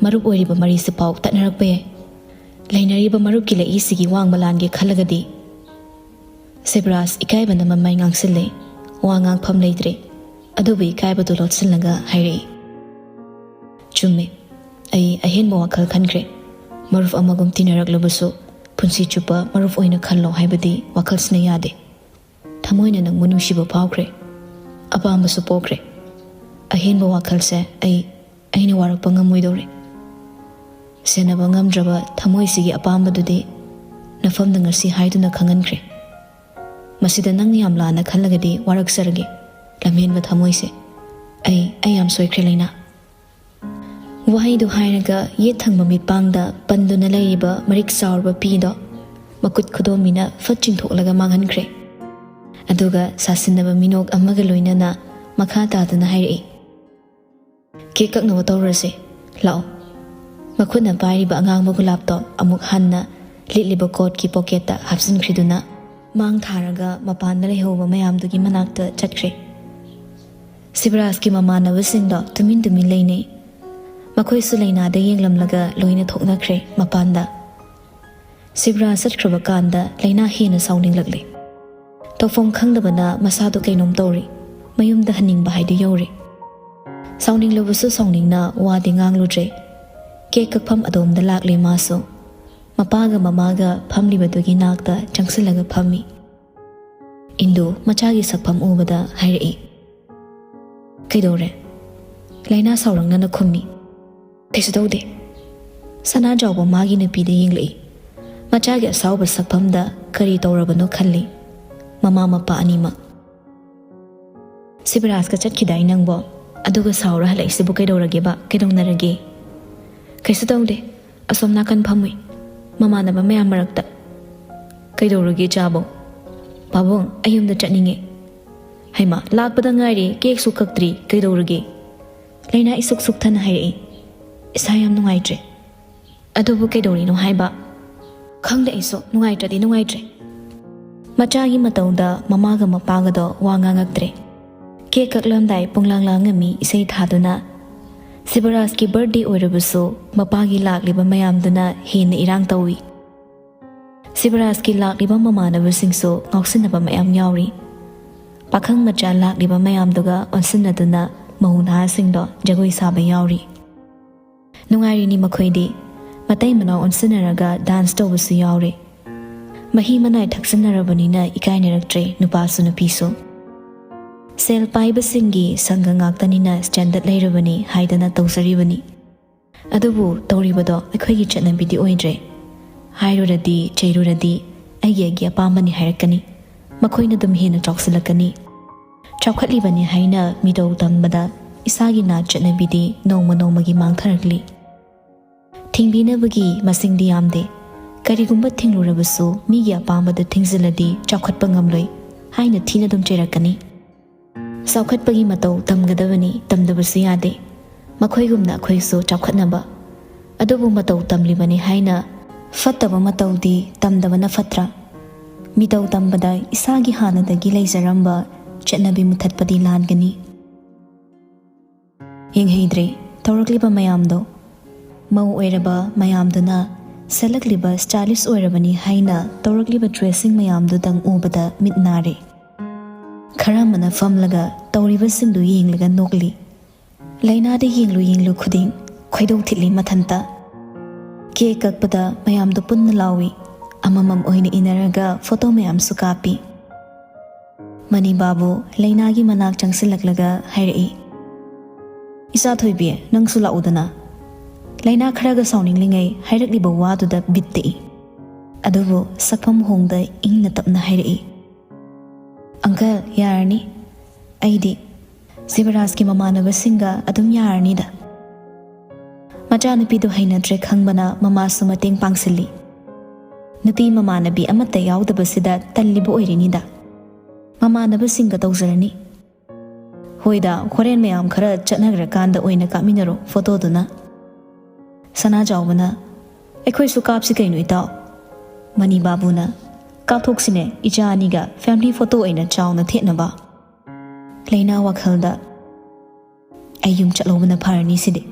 ꯃꯔꯨꯞ ꯑꯣꯏꯔꯤꯕ ꯃꯔꯤꯁꯤꯐꯥꯎ ꯇꯠꯅꯔꯛꯄ ꯌꯥꯏ꯫ ꯂꯩꯅꯔꯤꯕ ꯃꯔꯨꯞꯀꯤ ꯂꯩꯏꯁꯤꯒꯤ ꯋꯥꯡꯃ ꯂꯥꯟꯒꯦ ꯈꯜꯂꯒꯗꯤ꯫" ꯁꯤꯕꯔꯥꯖ ꯏꯀꯥꯏꯕꯅ ꯃꯃꯩ ꯉꯥꯡꯁꯤꯜꯂꯦ꯫ ꯋꯥ ꯉꯥꯡꯐꯝ ꯂꯩꯇ꯭ꯔꯦ꯫ ꯑꯗꯨꯕꯨ ꯏꯀꯥꯏꯕꯗꯨ ꯂꯣꯠꯁꯤꯜꯂꯒ ꯍꯥꯏꯔꯛꯏ, "ꯆꯨꯝꯃꯦ, ꯑꯩ ꯑꯍꯦꯟꯕ ꯋꯥꯈꯜ ꯈꯟꯈ꯭ꯔꯦ꯫ ꯃꯔꯨꯞ ꯑꯃꯒꯨꯝ ꯇꯤꯟꯅꯔꯛꯂꯕꯁꯨ ꯄꯨꯟꯁꯤ ꯆꯨꯞꯄ ꯃꯔꯨꯞ ꯑꯣꯏꯅ ꯈꯜꯂꯣ ꯍꯥꯏꯕꯗꯤ ꯋꯥꯈꯜꯁꯤꯅ ꯌꯥꯗꯦ꯫ ꯊꯃꯣꯏꯅ ꯅꯪꯕꯨ ꯅꯨꯡꯁꯤꯕ ꯐꯥꯎꯈ꯭ꯔꯦ꯫ ꯑꯄꯥꯝꯕꯁꯨ ꯄꯣꯛꯈ꯭ꯔꯦ꯫ ꯑꯍꯦꯟꯕ ꯋꯥꯈꯜꯁꯦ ꯑꯩ, ꯑꯩꯅ ꯋꯥꯔꯛꯄ ꯉꯝꯃꯣꯏꯗꯧꯔꯦ꯫ ꯁꯦꯟꯅꯕ ꯉꯝꯗ꯭ꯔꯕ ꯊꯃꯣꯏꯁꯤꯒꯤ ꯑꯄꯥꯝꯕꯗꯨꯗꯤ ꯅꯐꯝꯗ ꯉꯁꯤ ꯍꯥꯏꯗꯨꯅ ꯈꯪꯍꯟꯈ꯭ꯔꯦ꯫ ꯃꯁꯤꯗ ꯅꯪꯅ ꯌꯥꯝ ꯂꯥꯟꯅ ꯈꯜꯂꯒꯗꯤ ꯋꯥꯔꯛꯆꯔꯒꯦ, ꯂꯝꯍꯦꯟꯕ ꯊꯃꯣꯏꯁꯦ꯫ ꯑꯩ, ꯑꯩ ꯌꯥꯝ ꯁꯣꯏꯈ꯭ꯔꯦ, ꯂꯩꯅꯥ꯫" ꯋꯥꯍꯩꯗꯨ ꯍꯥꯏꯔꯒ ꯌꯦꯠ ꯊꯪꯕ ꯃꯤꯠꯄꯥꯡꯗ ꯄꯟꯗꯨꯅ ꯂꯩꯔꯤꯕ ꯃꯔꯤꯛ ꯆꯥꯎꯔꯕ ꯄꯤꯗꯣ ꯃꯈꯨꯠ ꯈꯨꯗꯣꯝꯕꯤꯅ ꯐꯠ ꯆꯤꯡꯊꯣꯛꯂꯒ ꯃꯥꯡꯍꯟꯈ꯭ꯔꯦ꯫ ꯑꯗꯨꯒ ꯁꯥꯁꯤꯟꯅꯕ ꯃꯤꯅꯣꯛ ꯑꯃꯒ ꯂꯣꯏꯅꯅ ꯃꯈꯥ ꯇꯥꯗꯨꯅ ꯍꯥꯏꯔꯛꯏ, "ꯀꯦꯛ ꯀꯛꯅꯕ ꯇꯧꯔꯁꯦ, ꯂꯥꯛꯑꯣ꯫" ꯃꯈꯨꯠꯅ ꯄꯥꯏꯔꯤꯕ ꯑꯉꯥꯡꯕ ꯒꯨꯂꯥꯞꯇꯣ ꯑꯃꯨꯛ ꯍꯟꯅ ꯂꯤꯠꯂꯤꯕ ꯀꯣꯠꯀꯤ ꯄꯣꯀꯦꯠꯇ ꯍꯥꯞꯆꯤꯟꯈ꯭ꯔꯤꯗꯨꯅ ꯃꯥꯡ ꯊꯥꯔꯒ ꯃꯄꯥꯟꯗ ꯂꯩꯍꯧꯕ ꯃꯌꯥꯝꯗꯨꯒꯤ ꯃꯅꯥꯛꯇ ꯆꯠꯈ꯭ꯔꯦ꯫ ꯁꯤꯕꯔꯥꯖꯀꯤ ꯃꯃꯥꯟꯅꯕꯁꯤꯡꯗꯣ ꯇꯨꯃꯤꯟ ꯇꯨꯃꯤꯟ ꯂꯩꯅꯩ꯫ ꯃꯈꯣꯏꯁꯨ ꯂꯩꯅꯥꯗ ꯌꯦꯡꯂꯝꯂꯒ ꯂꯣꯏꯅ ꯊꯣꯛꯅꯈ꯭ꯔꯦ ꯃꯄꯥꯟꯗ꯫ ꯁꯤꯕꯔꯥꯖ ꯆꯠꯈ꯭ꯔꯕ ꯀꯥꯟꯗ ꯂꯩꯅꯥ ꯍꯦꯟꯅ ꯁꯥꯎꯅꯤꯡꯂꯛꯂꯦ꯫ ꯇꯧꯐꯝ ꯈꯪꯗꯕꯅ ꯃꯁꯥꯗꯣ ꯀꯩꯅꯣꯝ ꯇꯧꯔꯤ꯫ ꯃꯌꯨꯝꯗ ꯍꯟꯅꯤꯡꯕ ꯍꯥꯏꯗꯨ ꯌꯧꯔꯦ꯫ ꯁꯥꯎꯅꯤꯡꯂꯕꯁꯨ ꯁꯥꯎꯅꯤꯡꯅ ꯋꯥꯗꯤ ꯉꯥꯡꯂꯨꯗ꯭ꯔꯦ꯫ ꯀꯦꯛ ꯀꯛꯐꯝ ꯑꯗꯣꯝꯗ ꯂꯥꯛꯂꯦ ꯃꯥꯁꯨ꯫ ꯃꯄꯥꯒ ꯃꯃꯥꯒ ꯐꯝꯂꯤꯕꯗꯨꯒꯤ ꯅꯥꯛꯇ ꯆꯪꯁꯤꯜꯂꯒ ꯐꯝꯃꯤ꯫ ꯏꯟꯗꯨ ꯃꯆꯥꯒꯤ ꯁꯛꯐꯝ ꯎꯕꯗ ꯍꯥꯏꯔꯛꯏ, "ꯀꯩꯗꯧꯔꯦ?" ꯂꯩꯅꯥ ꯁꯥꯎꯔꯛꯅꯅ ꯈꯨꯝꯃꯤ, "ꯀꯩꯁꯨ ꯇꯧꯗꯦ꯫" ꯁꯅꯥꯖꯥꯎꯕ ꯃꯥꯒꯤ ꯅꯨꯄꯤꯗ ꯌꯦꯡꯂꯛꯏ꯫ ꯃꯆꯥꯒꯤ ꯑꯁꯥꯎꯕ ꯁꯛꯐꯝꯗ ꯀꯔꯤ ꯇꯧꯔꯕꯅꯣ ꯈꯜꯂꯤ ꯃꯃꯥ ꯃꯄꯥ ꯑꯅꯤꯃꯛ꯫ "ꯁꯤꯕꯔꯥꯖꯀ ꯆꯠꯈꯤꯗꯥꯏ ꯅꯪꯕꯣ? ꯑꯗꯨꯒ ꯁꯥꯎꯔ ꯍꯜꯂꯛꯏꯁꯤꯕꯨ ꯀꯩꯗꯧꯔꯒꯦꯕ? ꯀꯩꯗꯧꯅꯔꯒꯦ?" "ꯀꯩꯁꯨ ꯇꯧꯗꯦ꯫ ꯑꯁꯣꯝ ꯅꯥꯀꯟ ꯐꯝꯃꯨꯏ, ꯃꯃꯥꯟꯅꯕ ꯃꯌꯥꯝ ꯃꯔꯛꯇ꯫" "ꯀꯩꯗꯧꯔꯒꯦ ꯏꯆꯥꯕꯣ?" "ꯄꯥꯕꯨꯡ, ꯑꯩ ꯌꯨꯝꯗ ꯆꯠꯅꯤꯡꯉꯦ꯫" "ꯍꯩꯃꯥ, ꯂꯥꯛꯄꯗ ꯉꯥꯏꯔꯤ, ꯀꯦꯛꯁꯨ ꯀꯛꯇ꯭ꯔꯤ, ꯀꯩꯗꯧꯔꯒꯦ?" ꯂꯩꯅꯥ ꯏꯁꯨꯛ ꯁꯨꯛꯊꯅ ꯍꯥꯏꯔꯛꯏ꯫ "ꯏꯁꯥ ꯌꯥꯝ ꯅꯨꯡꯉꯥꯏꯇ꯭ꯔꯦ꯫" "ꯑꯗꯨꯕꯨ ꯀꯩꯗꯧꯔꯤꯅꯣ ꯍꯥꯏꯕ?" "ꯈꯪꯗꯦ ꯑꯩꯁꯨ, ꯅꯨꯡꯉꯥꯏꯇ꯭ꯔꯗꯤ ꯅꯨꯡꯉꯥꯏꯇ꯭ꯔꯦ꯫" ꯃꯆꯥꯒꯤ ꯃꯇꯧꯗ ꯃꯃꯥꯒ ꯃꯄꯥꯒꯗꯣ ꯋꯥ ꯉꯥꯡꯉꯛꯇ꯭ꯔꯦ꯫ ꯀꯦꯛ ꯀꯛꯂꯝꯗꯥꯏ ꯄꯨꯡꯂꯥꯡ ꯂꯥꯡꯉꯝꯃꯤ ꯏꯁꯩ ꯊꯥꯗꯨꯅ꯫ ꯁꯤꯕꯔꯥꯖꯀꯤ ꯕꯔꯊꯗꯦ ꯑꯣꯏꯔꯕꯁꯨ ꯃꯄꯥꯒꯤ ꯂꯥꯛꯂꯤꯕ ꯃꯌꯥꯝꯗꯨꯅ ꯍꯦꯟꯅ ꯏꯔꯥꯡ ꯇꯧꯏ꯫ ꯁꯤꯕꯔꯥꯖꯀꯤ ꯂꯥꯛꯂꯤꯕ ꯃꯃꯥꯟꯅꯕꯁꯤꯡꯁꯨ ꯉꯥꯎꯁꯤꯟꯅꯕ ꯃꯌꯥꯝ ꯌꯥꯎꯔꯤ꯫ ꯄꯥꯈꯪ ꯃꯆꯥ ꯂꯥꯛꯂꯤꯕ ꯃꯌꯥꯝꯗꯨꯒ ꯑꯣꯟꯁꯤꯟꯅꯗꯨꯅ ꯃꯧ ꯅꯍꯥꯁꯤꯡꯗꯣ ꯖꯒꯣꯏ ꯁꯥꯕ ꯌꯥꯎꯔꯤ꯫ ꯅꯨꯡꯉꯥꯏꯔꯤꯅꯤ ꯃꯈꯣꯏꯗꯤ꯫ ꯃꯇꯩ ꯃꯅꯥꯎ ꯑꯣꯟꯁꯤꯟꯅꯔꯒ ꯗꯥꯟꯁ ꯇꯧꯕꯁꯨ ꯌꯥꯎꯔꯦ꯫ ꯃꯍꯤ ꯃꯅꯥꯏ ꯊꯛꯆꯤꯟꯅꯔꯕꯅꯤꯅ ꯏꯀꯥꯏꯅꯔꯛꯇ꯭ꯔꯦ ꯅꯨꯄꯥꯁꯨ ꯅꯨꯄꯤꯁꯨ꯫ ꯁꯦꯜ ꯄꯥꯏꯕꯁꯤꯡꯒꯤ ꯁꯪꯒ ꯉꯥꯛꯇꯅꯤꯅ ꯁ꯭ꯇꯦꯟꯗꯔꯗ ꯂꯩꯔꯕꯅꯤ ꯍꯥꯏꯗꯅ ꯇꯧꯖꯔꯤꯕꯅꯤ꯫ ꯑꯗꯨꯕꯨ ꯇꯧꯔꯤꯕꯗꯣ ꯑꯩꯈꯣꯏꯒꯤ ꯆꯠꯅꯕꯤꯗꯤ ꯑꯣꯏꯗ꯭ꯔꯦ꯫ ꯍꯥꯏꯔꯨꯔꯗꯤ, ꯆꯩꯔꯨꯔꯗꯤ ꯑꯩꯒꯤ ꯑꯩꯒꯤ ꯑꯄꯥꯝꯕꯅꯤ ꯍꯥꯏꯔꯛꯀꯅꯤ꯫ ꯃꯈꯣꯏꯅ ꯑꯗꯨꯝ ꯍꯦꯟꯅ ꯆꯥꯎꯁꯤꯜꯂꯛꯀꯅꯤ꯫ ꯆꯥꯎꯈꯠꯂꯤꯕꯅꯤ ꯍꯥꯏꯅ ꯃꯤꯇꯧ ꯇꯝꯕꯗ ꯏꯁꯥꯒꯤ ꯅꯥꯠ ꯆꯠꯅꯕꯤꯗꯤ ꯅꯣꯡꯃ ꯅꯣꯡꯃꯒꯤ ꯃꯥꯡꯊꯔꯛꯂꯤ꯫ ꯊꯤꯡꯕꯤꯅꯕꯒꯤ ꯃꯁꯤꯡꯗꯤ ꯌꯥꯝꯗꯦ꯫ ꯀꯔꯤꯒꯨꯝꯕ ꯊꯤꯡꯂꯨꯔꯕꯁꯨ ꯃꯤꯒꯤ ꯑꯄꯥꯝꯕꯗ ꯊꯤꯡꯖꯤꯜꯂꯗꯤ ꯆꯥꯎꯈꯠꯄ ꯉꯝꯂꯣꯏ ꯍꯥꯏꯅ ꯊꯤꯅ ꯑꯗꯨꯝ ꯆꯩꯔꯛꯀꯅꯤ꯫ ꯆꯥꯎꯈꯠꯄꯒꯤ ꯃꯇꯧ ꯇꯝꯒꯗꯕꯅꯤ, ꯇꯝꯗꯕꯁꯨ ꯌꯥꯗꯦ꯫ ꯃꯈꯣꯏꯒꯨꯝꯅ ꯑꯩꯈꯣꯏꯁꯨ ꯆꯥꯎꯈꯠꯅꯕ꯫ ꯑꯗꯨꯕꯨ ꯃꯇꯧ ꯇꯝꯂꯤꯕꯅꯤ ꯍꯥꯏꯅ ꯐꯠꯇꯕ ꯃꯇꯧꯗꯤ ꯇꯝꯗꯕꯅ ꯐꯠꯇ꯭ꯔꯥ? ꯃꯤꯇꯧ ꯇꯝꯕꯗ ꯏꯁꯥꯒꯤ ꯍꯥꯟꯅꯗꯒꯤ ꯂꯩꯖꯔꯝꯕ ꯆꯠꯅꯕꯤ ꯃꯨꯊꯠꯄꯗꯤ ꯂꯥꯟꯒꯅꯤ꯫ ꯌꯦꯡꯍꯩꯗ꯭ꯔꯦ ꯇꯧꯔꯛꯂꯤꯕ ꯃꯌꯥꯝꯗꯣ꯫ ꯃꯧ ꯑꯣꯏꯔꯕ ꯃꯌꯥꯝꯗꯨꯅ ꯁꯦꯠꯂꯛꯂꯤꯕ stylish ꯑꯣꯏꯔꯕꯅꯤ ꯍꯥꯏꯅ ꯇꯧꯔꯛꯂꯤꯕ dressing ꯃꯌꯥꯝꯗꯨꯗꯪ ꯎꯕꯗ ꯃꯤꯠ ꯅꯥꯔꯦ꯫ ꯈꯔ ꯑꯃꯅ ꯐꯝꯂꯒ ꯇꯧꯔꯤꯕꯁꯤꯡꯗꯨ ꯌꯦꯡꯂꯒ ꯅꯣꯛꯂꯤ꯫ ꯂꯩꯅꯥꯗ ꯌꯦꯡꯂꯨ ꯌꯦꯡꯂꯨ ꯈꯨꯗꯤꯡ ꯈꯣꯏꯗꯧ ꯊꯤꯠꯂꯤ ꯃꯊꯟꯇ꯫ Cake ꯀꯛꯄꯗ ꯃꯌꯥꯝꯗꯨ ꯄꯨꯟꯅ ꯂꯥꯎꯏ꯫ ꯑꯃꯃꯝ ꯑꯣꯏꯅ ꯏꯟꯅꯔꯒ photo ꯃꯌꯥꯝꯁꯨ ꯀꯥꯞꯄꯤ꯫ ꯃꯅꯤ ꯕꯥꯕꯨ ꯂꯩꯅꯥꯒꯤ ꯃꯅꯥꯛ ꯆꯪꯁꯤꯜꯂꯛꯂꯒ ꯍꯥꯏꯔꯛꯏ, "ꯏꯆꯥ ꯊꯣꯏꯕꯤ, ꯅꯪꯁꯨ ꯂꯥꯛꯎꯗꯅ꯫" ꯂꯩꯅꯥ ꯈꯔꯒ ꯁꯥꯎꯅꯤꯡꯂꯤꯉꯩ ꯍꯥꯏꯔꯛꯂꯤꯕ ꯋꯥꯗꯨꯗ ꯕꯤꯠ ꯇꯦꯛꯏ꯫ ꯑꯗꯨꯕꯨ ꯁꯛꯐꯝ ꯍꯣꯡꯗ ꯏꯪꯅ ꯇꯞꯅ ꯍꯥꯏꯔꯛꯏ, "ꯑꯪꯀꯜ, ꯌꯥꯔꯅꯤ꯫ ꯑꯩꯗꯤ ꯁꯤꯕꯔꯥꯖꯀꯤ ꯃꯃꯥꯟꯅꯕꯁꯤꯡꯒ ꯑꯗꯨꯝ ꯌꯥꯔꯅꯤꯗ꯫" ꯃꯆꯥꯅꯨꯄꯤꯗꯨ ꯍꯩꯅꯗ꯭ꯔꯦ ꯈꯪꯕꯅ ꯃꯃꯥꯁꯨ ꯃꯇꯦꯡ ꯄꯥꯡꯁꯤꯜꯂꯤ꯫ ꯅꯨꯄꯤ ꯃꯃꯥꯟꯅꯕꯤ ꯑꯃꯠꯇ ꯌꯥꯎꯗꯕꯁꯤꯗ ꯇꯜꯂꯤꯕ ꯑꯣꯏꯔꯤꯅꯤꯗ꯫ ꯃꯃꯥꯟꯅꯕꯁꯤꯡꯒ ꯇꯧꯖꯔꯅꯤ꯫ "ꯍꯣꯏꯗ, ꯍꯣꯔꯦꯟ ꯃꯌꯥꯝ ꯈꯔ ꯆꯠꯅꯈ꯭ꯔꯀꯥꯟꯗ ꯑꯣꯏꯅ ꯀꯥꯞꯃꯤꯟꯅꯔꯣ photo ꯗꯨꯅ꯫" ꯁꯅꯥꯖꯥꯎꯕꯅ, "ꯑꯩꯈꯣꯏꯁꯨ ꯀꯥꯞꯁꯤ ꯀꯩꯅꯣ ꯏꯇꯥꯎ꯫" ꯃꯅꯤ ꯕꯥꯕꯨꯅ, "ꯀꯥꯞꯊꯣꯛꯁꯤꯅꯦ ꯏꯆꯥ ꯑꯅꯤꯒ family photo ꯑꯣꯏꯅ ꯆꯥꯎꯅ ꯊꯦꯠꯅꯕ꯫" ꯂꯩꯅꯥ ꯋꯥꯈꯜꯗ, "ꯑꯩ ꯌꯨꯝ ꯆꯠꯍꯧꯕꯅ ꯐꯔꯅꯤ ꯁꯤꯗꯤ꯫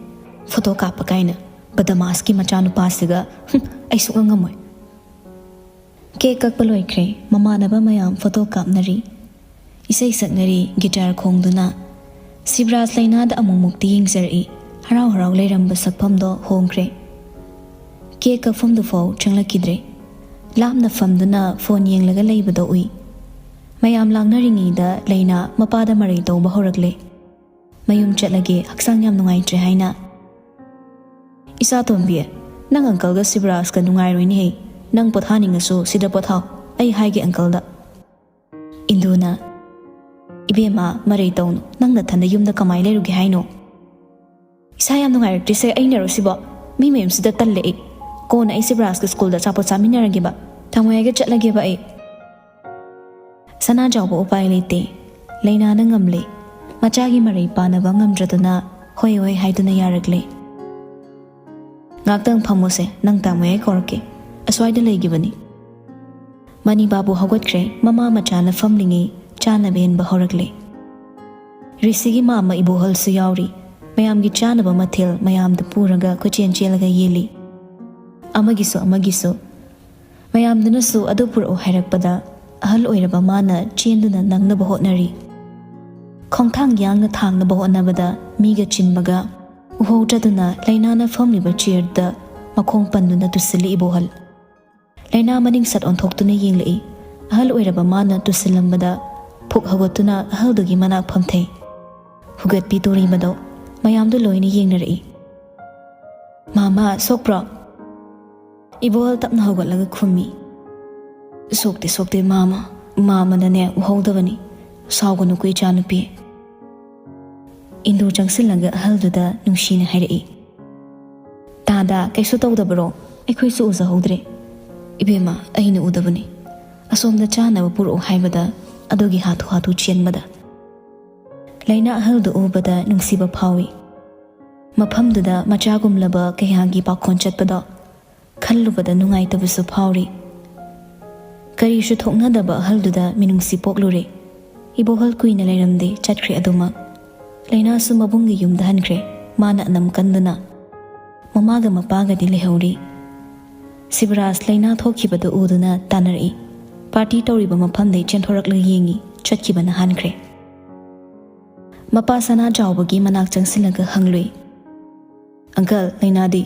Photo ꯀꯥꯞꯄ ꯀꯥꯏꯅ, ꯕꯗꯃꯥꯁꯀꯤ ꯃꯆꯥꯅꯨꯄꯥꯁꯤꯒ, ꯍꯨꯝ, ꯑꯩ ꯁꯨꯛꯉꯝ ꯉꯝꯃꯣꯏ꯫" Cake ꯀꯛꯄ ꯂꯣꯏꯈ꯭ꯔꯦ꯫ ꯃꯃꯥꯟꯅꯕ ꯃꯌꯥꯝ photo ꯀꯥꯞꯅꯔꯤ꯫ ꯏꯁꯩ ꯁꯛꯅꯔꯤ, guitar ꯈꯣꯡꯗꯨꯅ꯫ ꯁꯤꯕꯔꯥꯖ ꯂꯩꯅꯥꯗ ꯑꯃꯨꯛꯃꯨꯛꯇꯤ ꯌꯦꯡꯖꯔꯛꯏ꯫ ꯍꯔꯥꯎ ꯍꯔꯥꯎ ꯂꯩꯔꯝꯕ ꯁꯛꯐꯝꯗꯣ ꯍꯣꯡꯈ꯭ꯔꯦ꯫ Cake ꯀꯛꯐꯝꯗꯨꯐꯥꯎ ꯆꯪꯂꯛꯈꯤꯗ꯭ꯔꯦ꯫ ꯂꯥꯞꯅ ꯐꯝꯗꯨꯅ phone ꯌꯦꯡꯂꯒ ꯂꯩꯕꯗꯣ ꯎꯏ꯫ ꯃꯌꯥꯝ ꯂꯥꯡꯅꯔꯤꯉꯩꯗ ꯂꯩꯅꯥ ꯃꯄꯥꯗ ꯃꯔꯩ ꯇꯧꯕ ꯍꯧꯔꯛꯂꯦ꯫ "ꯃꯌꯨꯝ ꯆꯠꯂꯒꯦ, ꯍꯛꯆꯥꯡ ꯌꯥꯝ ꯅꯨꯡꯉꯥꯏꯇ꯭ꯔꯦ" ꯍꯥꯏꯅ꯫ "ꯏꯆꯥ ꯇꯣꯝꯕꯤ, ꯅꯪ uncleꯒ ꯁꯤꯕꯔꯥꯖꯀ ꯅꯨꯡꯉꯥꯏꯔꯣꯏꯅꯦꯍꯦ꯫ ꯅꯪ ꯄꯣꯊꯥꯅꯤꯡꯉꯁꯨ ꯁꯤꯗ ꯄꯣꯊꯥꯎ, ꯑꯩ ꯍꯥꯏꯒꯦ uncleꯗ꯫" ꯏꯟꯗꯨꯅ, "ꯏꯕꯦꯝꯃ, ꯃꯔꯩ ꯇꯧꯅꯨ꯫ ꯅꯪ ꯅꯊꯟꯗ ꯌꯨꯝꯗ ꯀꯃꯥꯏ ꯂꯩꯔꯨꯒꯦ ꯍꯥꯏꯅꯣ?" "ꯏꯁꯥ ꯌꯥꯝ ꯅꯨꯡꯉꯥꯏꯔꯛꯇ꯭ꯔꯤꯁꯦ ꯑꯩꯅꯔꯣ ꯁꯤꯕꯣ? ꯃꯤ ꯃꯌꯨꯝꯁꯤꯗ ꯇꯜꯂꯦ ꯑꯩ꯫ ꯀꯣꯟꯅ ꯑꯩ ꯁꯤꯕꯔꯥꯖꯀꯤ ꯁ꯭ꯀꯨꯜꯗ ꯑꯆꯥꯄꯣꯠ ꯆꯥꯃꯤꯟꯅꯔꯒꯦꯕ꯫ ꯊꯥꯡꯃꯩꯒ ꯆꯠꯂꯒꯦꯕ ꯑꯩ꯫" ꯁꯅꯥꯖꯥꯎꯕ ꯎꯄꯥꯏ ꯂꯩꯇꯦ꯫ ꯂꯩꯅꯥꯅ ꯉꯝꯂꯦ꯫ ꯃꯆꯥꯒꯤ ꯃꯔꯩ ꯄꯥꯅꯕ ꯉꯝꯗ꯭ꯔꯗꯨꯅ "ꯍꯣꯏ, ꯍꯣꯏ" ꯍꯥꯏꯗꯨꯅ ꯌꯥꯔꯛꯂꯦ꯫ "ꯉꯥꯛꯇꯪ ꯐꯝꯃꯨꯁꯦ, ꯅꯪ ꯇꯥꯃꯣ ꯑꯩ ꯀꯧꯔꯛꯀꯦ꯫ ꯑꯁ꯭ꯋꯥꯏꯗ ꯂꯩꯈꯤꯕꯅꯤ꯫" ꯃꯅꯤ ꯕꯥꯕꯨ ꯍꯧꯒꯠꯈ꯭ꯔꯦ꯫ ꯃꯃꯥ ꯃꯆꯥꯅ ꯐꯝꯂꯤꯉꯩ ꯆꯥꯅꯕ ꯌꯦꯟꯕ ꯍꯧꯔꯛꯂꯦ꯫ ꯔꯤꯁꯤꯒꯤ ꯃꯥꯝꯃ ꯏꯕꯣꯍꯜꯁꯨ ꯌꯥꯎꯔꯤ꯫ ꯃꯌꯥꯝꯒꯤ ꯆꯥꯅꯕ ꯃꯊꯦꯜ ꯃꯌꯥꯝꯗ ꯄꯨꯔꯒ ꯀꯣꯏꯆꯦꯟ ꯆꯦꯜꯂꯒ ꯌꯦꯜꯂꯤ꯫ ꯑꯃꯒꯤꯁꯨ ꯑꯃꯒꯤꯁꯨ꯫ ꯃꯌꯥꯝꯗꯨꯅꯁꯨ ꯑꯗꯨ ꯄꯨꯔꯛꯎ ꯍꯥꯏꯔꯛꯄꯗ ꯑꯍꯜ ꯑꯣꯏꯔꯕ ꯃꯥꯅ ꯆꯦꯟꯗꯨꯅ ꯅꯪꯅꯕ ꯍꯣꯠꯅꯔꯤ꯫ ꯈꯣꯡꯊꯥꯡ ꯌꯥꯡꯅ ꯊꯥꯡꯅꯕ ꯍꯣꯠꯅꯕꯗ ꯃꯤꯒ ꯆꯤꯟꯕꯒ ꯎꯍꯧꯗ꯭ꯔꯗꯨꯅ ꯂꯩꯅꯥꯅ ꯐꯝꯂꯤꯕ ꯆꯤꯌꯔꯗ ꯃꯈꯣꯡ ꯄꯟꯗꯨꯅ ꯇꯨꯁꯤꯜꯂꯤ ꯏꯕꯣꯍꯜ꯫ ꯂꯩꯅꯥ ꯃꯅꯤꯡ ꯁꯠ ꯑꯣꯟꯊꯣꯛꯇꯨꯅ ꯌꯦꯡꯂꯛꯏ꯫ ꯑꯍꯜ ꯑꯣꯏꯔꯕ ꯃꯥꯅ ꯇꯨꯁꯤꯜꯂꯝꯕꯗ ꯐꯨꯛ ꯍꯧꯒꯠꯇꯨꯅ ꯑꯍꯜꯗꯨꯒꯤ ꯃꯅꯥꯛ ꯐꯝꯊꯩ꯫ ꯍꯨꯒꯠꯄꯤ ꯇꯣꯔꯤꯃꯗꯣ ꯃꯌꯥꯝꯗꯨ ꯂꯣꯏꯅ ꯌꯦꯡꯅꯔꯛꯏ꯫ "ꯃꯥꯃ, ꯁꯣꯛꯄ꯭ꯔꯣ?" ꯏꯕꯣꯍꯜ ꯇꯞꯅ ꯍꯧꯒꯠꯂꯒ ꯈꯨꯝꯃꯤ꯫ "ꯁꯣꯛꯇꯦ, ꯁꯣꯛꯇꯦ ꯃꯥꯃ꯫ ꯃꯥꯃꯅꯅꯦ ꯎꯍꯧꯗꯕꯅꯤ꯫ ꯁꯥꯎꯒꯅꯨꯀꯣ ꯏꯆꯥꯅꯨꯄꯤ꯫" ꯏꯟꯗꯨ ꯆꯪꯁꯤꯜꯂꯒ ꯑꯍꯜꯗꯨꯗ ꯅꯨꯡꯁꯤꯅ ꯍꯥꯏꯔꯛꯏ꯫ "ꯇꯥꯗ, ꯀꯩꯁꯨ ꯇꯧꯗꯕꯔꯣ? ꯑꯩꯈꯣꯏꯁꯨ ꯎꯖꯍꯧꯗ꯭ꯔꯦ꯫" "ꯏꯕꯦꯝꯃ, ꯑꯩꯅ ꯎꯗꯕꯅꯤ꯫ ꯑꯁꯣꯝꯗ ꯆꯥꯅꯕ ꯄꯨꯔꯛꯎ ꯍꯥꯏꯕꯗ ꯑꯗꯨꯒꯤ ꯍꯥꯊꯨ ꯍꯥꯊꯨ ꯆꯦꯟꯕꯗ꯫" ꯂꯩꯅꯥ ꯑꯍꯜꯗꯨ ꯎꯕꯗ ꯅꯨꯡꯁꯤꯕ ꯐꯥꯎꯏ꯫ ꯃꯐꯝꯗꯨꯗ ꯃꯆꯥꯒꯨꯝꯂꯕ ꯀꯌꯥꯒꯤ ꯄꯥꯈꯣꯟ ꯆꯠꯄꯗꯣ ꯈꯜꯂꯨꯕꯗ ꯅꯨꯡꯉꯥꯏꯇꯕꯁꯨ ꯐꯥꯎꯔꯤ꯫ ꯀꯔꯤꯁꯨ ꯊꯣꯛꯅꯗꯕ ꯑꯍꯜꯗꯨꯗ ꯃꯤꯅꯨꯡꯁꯤ ꯄꯣꯛꯂꯨꯔꯦ꯫ ꯏꯕꯣꯍꯜ ꯀꯨꯏꯅ ꯂꯩꯔꯝꯗꯦ, ꯆꯠꯈ꯭ꯔꯦ ꯑꯗꯨꯃꯛ꯫ ꯂꯩꯅꯥꯁꯨ ꯃꯕꯨꯡꯒꯤ ꯌꯨꯝꯗ ꯍꯟꯈ꯭ꯔꯦ, ꯃꯥꯅ ꯑꯅꯝ ꯀꯟꯗꯨꯅ꯫ ꯃꯃꯥꯒ ꯃꯄꯥꯒꯗꯤ ꯂꯩꯍꯧꯔꯤ꯫ ꯁꯤꯕꯔꯥꯖ ꯂꯩꯅꯥ ꯊꯣꯛꯈꯤꯕꯗꯨ ꯎꯗꯨꯅ ꯇꯥꯟꯅꯔꯛꯏ꯫ ꯄꯥꯔꯇꯤ ꯇꯧꯔꯤꯕ ꯃꯐꯝꯗꯩ ꯆꯦꯟꯊꯣꯔꯛꯂꯒ ꯌꯦꯡꯉꯤ, ꯆꯠꯈꯤꯕꯅ ꯍꯥꯟꯈ꯭ꯔꯦ꯫ ꯃꯄꯥ ꯁꯅꯥ ꯆꯥꯎꯕꯒꯤ ꯃꯅꯥꯛ ꯆꯪꯁꯤꯜꯂꯒ ꯍꯪꯂꯨꯏ, "ꯑꯪꯀꯜ, ꯂꯩꯅꯥꯗꯤ?"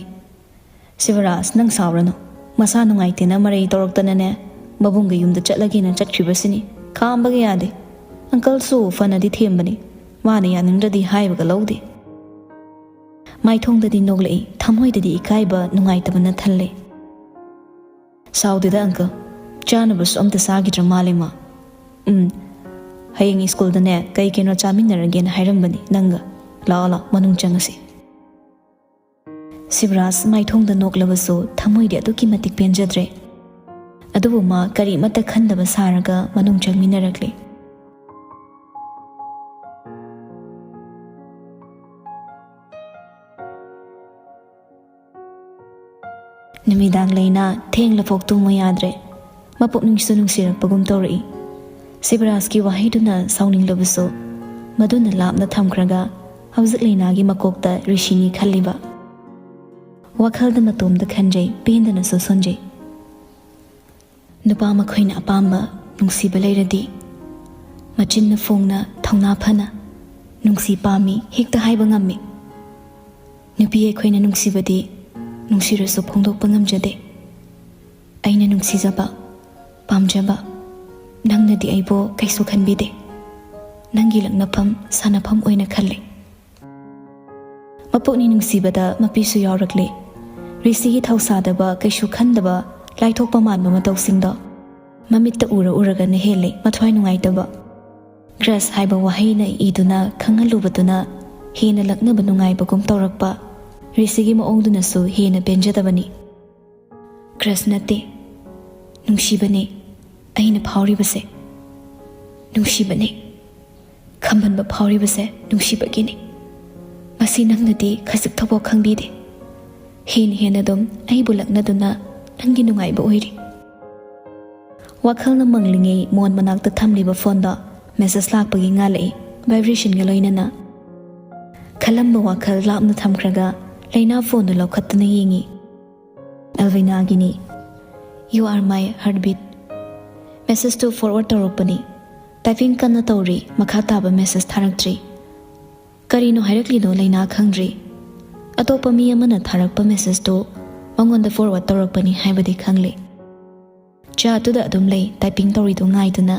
"ꯁꯤꯕꯔꯥꯖ, ꯅꯪ ꯁꯥꯎꯔꯅꯨ꯫ ꯃꯁꯥ ꯅꯨꯡꯉꯥꯏꯇꯦꯅ ꯃꯔꯩ ꯇꯧꯔꯛꯇꯅꯅꯦ, ꯃꯕꯨꯡꯒꯤ ꯌꯨꯝꯗ ꯆꯠꯂꯒꯦꯅ ꯆꯠꯈ꯭ꯔꯤꯕꯁꯤꯅꯤ꯫ ꯈꯥꯝꯕꯒ ꯌꯥꯗꯦ꯫ ꯑꯪꯀꯜꯁꯨ ꯐꯅꯗꯤ ꯊꯦꯝꯕꯅꯤ꯫ ꯃꯥꯅ ꯌꯥꯅꯤꯡꯗ꯭ꯔꯗꯤ ꯍꯥꯏꯕꯒ ꯂꯧꯗꯦ꯫" ꯃꯥꯏꯊꯣꯡꯗꯗꯤ ꯅꯣꯛꯂꯛꯏ, ꯊꯃꯣꯏꯗꯗꯤ ꯏꯀꯥꯏꯕ, ꯅꯨꯡꯉꯥꯏꯇꯕꯅ ꯊꯜꯂꯦ꯫ "ꯁꯥꯎꯗꯦꯗ ꯑꯪꯀꯜ, ꯆꯥꯅꯕꯁꯨ ꯑꯝꯇ ꯆꯥꯈꯤꯗ꯭ꯔ ꯃꯥꯜꯂꯦ ꯃꯥ꯫ ꯎꯝ, ꯍꯌꯦꯡ ꯁ꯭ꯀꯨꯜꯗꯅꯦ ꯀꯩ ꯀꯩꯅꯣ ꯆꯥꯃꯤꯟꯅꯔꯒꯦꯅ ꯍꯥꯏꯔꯝꯕꯅꯤ ꯅꯪꯒ꯫ ꯂꯥꯛꯑꯣ ꯂꯥꯛꯑꯣ, ꯃꯅꯨꯡ ꯆꯪꯉꯁꯤ꯫" ꯁꯤꯕꯔꯥꯖ ꯃꯥꯏꯊꯣꯡꯗ ꯅꯣꯛꯂꯕꯁꯨ ꯊꯃꯣꯏꯗꯤ ꯑꯗꯨꯛꯀꯤ ꯃꯇꯤꯛ ꯄꯦꯟꯖꯗ꯭ꯔꯦ꯫ ꯑꯗꯨꯕꯨ ꯃꯥ ꯀꯔꯤꯃꯠꯇ ꯈꯟꯗꯕ ꯁꯥꯔꯒ ꯃꯅꯨꯡ ꯆꯪꯃꯤꯟꯅꯔꯛꯂꯦ꯫ ꯅꯨꯃꯤꯗꯥꯡ ꯂꯩꯅꯥ ꯊꯦꯡꯂꯐꯥꯎ ꯇꯨꯝꯃꯨ ꯌꯥꯗ꯭ꯔꯦ꯫ ꯃꯄꯨꯛꯅꯤꯡꯁꯨ ꯅꯨꯡꯁꯤꯔꯛꯄꯒꯨꯝ ꯇꯧꯔꯛꯏ꯫ ꯁꯤꯕꯔꯥꯖꯀꯤ ꯋꯥꯍꯩꯗꯨꯅ ꯁꯥꯎꯅꯤꯡꯂꯕꯁꯨ, ꯃꯗꯨꯅ ꯂꯥꯞꯅ ꯊꯝꯈ꯭ꯔꯒ ꯍꯧꯖꯤꯛ ꯂꯩꯅꯥꯒꯤ ꯃꯀꯣꯛꯇ ꯔꯤꯁꯤꯅꯤ ꯈꯜꯂꯤꯕ꯫ ꯋꯥꯈꯜꯗ ꯃꯇꯣꯝꯇ ꯈꯟꯖꯩ, ꯄꯦꯟꯗꯅꯁꯨ ꯁꯣꯟꯖꯩ꯫ ꯅꯨꯄꯥ ꯃꯈꯣꯏꯅ ꯑꯄꯥꯝꯕ ꯅꯨꯡꯁꯤꯕ ꯂꯩꯔꯗꯤ, ꯃꯆꯤꯟꯅ ꯐꯣꯡꯅ, ꯊꯧꯅꯥ ꯐꯅ "ꯅꯨꯡꯁꯤ ꯄꯥꯝꯃꯤ" ꯍꯦꯛꯇ ꯍꯥꯏꯕ ꯉꯝꯃꯤ꯫ ꯅꯨꯄꯤ ꯑꯩꯈꯣꯏꯅ ꯅꯨꯡꯁꯤꯕꯗꯤ ꯅꯨꯡꯁꯤꯔꯁꯨ ꯐꯣꯡꯗꯣꯛꯄ ꯉꯝꯖꯗꯦ꯫ ꯑꯩꯅ ꯅꯨꯡꯁꯤꯖꯕ, ꯄꯥꯝꯖꯕ ꯅꯪꯅꯗꯤ ꯑꯩꯕꯨ ꯀꯩꯁꯨ ꯈꯟꯕꯤꯗꯦ꯫ ꯅꯪꯒꯤ ꯂꯛꯅꯐꯝ, ꯁꯥꯟꯅꯐꯝ ꯑꯣꯏꯅ ꯈꯜꯂꯤ꯫ ꯃꯄꯨꯛꯅꯤꯡ ꯅꯨꯡꯁꯤꯕꯗ ꯃꯄꯤꯁꯨ ꯌꯥꯎꯔꯛꯂꯦ꯫ ꯔꯤꯁꯤꯒꯤ ꯊꯧꯁꯥꯗꯕ, ꯀꯩꯁꯨ ꯈꯟꯗꯕ, ꯂꯥꯏꯊꯣꯛꯄ ꯃꯥꯟꯕ ꯃꯇꯧꯁꯤꯡꯗꯣ ꯃꯃꯤꯠꯇ ꯎꯔ ꯎꯔꯒꯅ ꯍꯦꯜꯂꯦ ꯃꯊ꯭ꯋꯥꯏ ꯅꯨꯡꯉꯥꯏꯇꯕ꯫ ꯀ꯭ꯔꯁ ꯍꯥꯏꯕ ꯋꯥꯍꯩꯅ ꯏꯗꯨꯅ ꯈꯪꯍꯜꯂꯨꯕꯗꯨꯅ ꯍꯦꯟꯅ ꯂꯛꯅꯕ ꯅꯨꯡꯉꯥꯏꯕꯒꯨꯝ ꯇꯧꯔꯛꯄ꯫ ꯔꯤꯁꯤꯒꯤ ꯃꯑꯣꯡꯗꯨꯅꯁꯨ ꯍꯦꯟꯅ ꯄꯦꯟꯖꯗꯕꯅꯤ꯫ ꯀ꯭ꯔꯁ ꯅꯠꯇꯦ, ꯅꯨꯡꯁꯤꯕꯅꯦ ꯑꯩꯅ ꯐꯥꯎꯔꯤꯕꯁꯦ꯫ ꯅꯨꯡꯁꯤꯕꯅꯦ꯫ ꯈꯝꯕꯟꯕ ꯐꯥꯎꯔꯤꯕꯁꯦ ꯅꯨꯡꯁꯤꯕꯒꯤꯅꯤ꯫ ꯃꯁꯤ ꯅꯪꯅꯗꯤ ꯈꯖꯤꯛ ꯊꯧꯕ ꯈꯪꯕꯤꯗꯦ꯫ ꯍꯦꯟꯅ ꯍꯦꯟꯅ ꯑꯗꯨꯝ ꯑꯩꯕꯨ ꯂꯛꯅꯗꯨꯅ ꯅꯪꯒꯤ ꯅꯨꯡꯉꯥꯏꯕ ꯑꯣꯏꯔꯤ꯫ ꯋꯥꯈꯜꯅ ꯃꯪꯂꯤꯉꯩ ꯃꯣꯟ ꯃꯅꯥꯛꯇ ꯊꯝꯂꯤꯕ ꯐꯣꯟꯗꯣ ꯃꯦꯁꯦꯖ ꯂꯥꯛꯄꯒꯤ ꯉꯥꯜꯂꯛꯏ, ꯚꯥꯏꯕ꯭ꯔꯦꯁꯟꯒ ꯂꯣꯏꯅꯅ꯫ ꯈꯜꯂꯝꯕ ꯋꯥꯈꯜ ꯂꯥꯞꯅ ꯊꯝꯈ꯭ꯔꯒ ꯂꯩꯅꯥ ꯐꯣꯟꯗꯨ ꯂꯧꯈꯠꯇꯨꯅ ꯌꯦꯡꯉꯤ꯫ ꯑꯦꯜꯚꯤꯅꯥꯒꯤꯅꯤ꯫ "You are my heartbeat." ꯃꯦꯁꯦꯖꯇꯨ ꯐꯣꯔꯋꯥꯔꯗ ꯇꯧꯔꯛꯄꯅꯤ꯫ ꯇꯥꯏꯄꯤꯡ ꯀꯟꯅ ꯇꯧꯔꯤ, ꯃꯈꯥ ꯇꯥꯕ ꯃꯦꯁꯦꯖ ꯊꯥꯔꯛꯇ꯭ꯔꯤ꯫ ꯀꯔꯤꯅꯣ ꯍꯥꯏꯔꯛꯂꯤꯅꯣ ꯂꯩꯅꯥ ꯈꯪꯗ꯭ꯔꯤ꯫ ꯑꯇꯣꯞꯄ ꯃꯤ ꯑꯃꯅ ꯊꯥꯔꯛꯄ ꯃꯦꯁꯦꯖꯇꯨ ꯃꯉꯣꯟꯗ ꯐꯣꯔꯋꯥꯔꯗ ꯇꯧꯔꯛꯄꯅꯤ ꯍꯥꯏꯕꯗꯤ ꯈꯪꯂꯦ꯫ ꯆꯥꯠꯇꯨꯗ ꯑꯗꯨꯝ ꯂꯩ, ꯇꯥꯏꯄꯤꯡ ꯇꯧꯔꯤꯗꯨ ꯉꯥꯏꯗꯨꯅ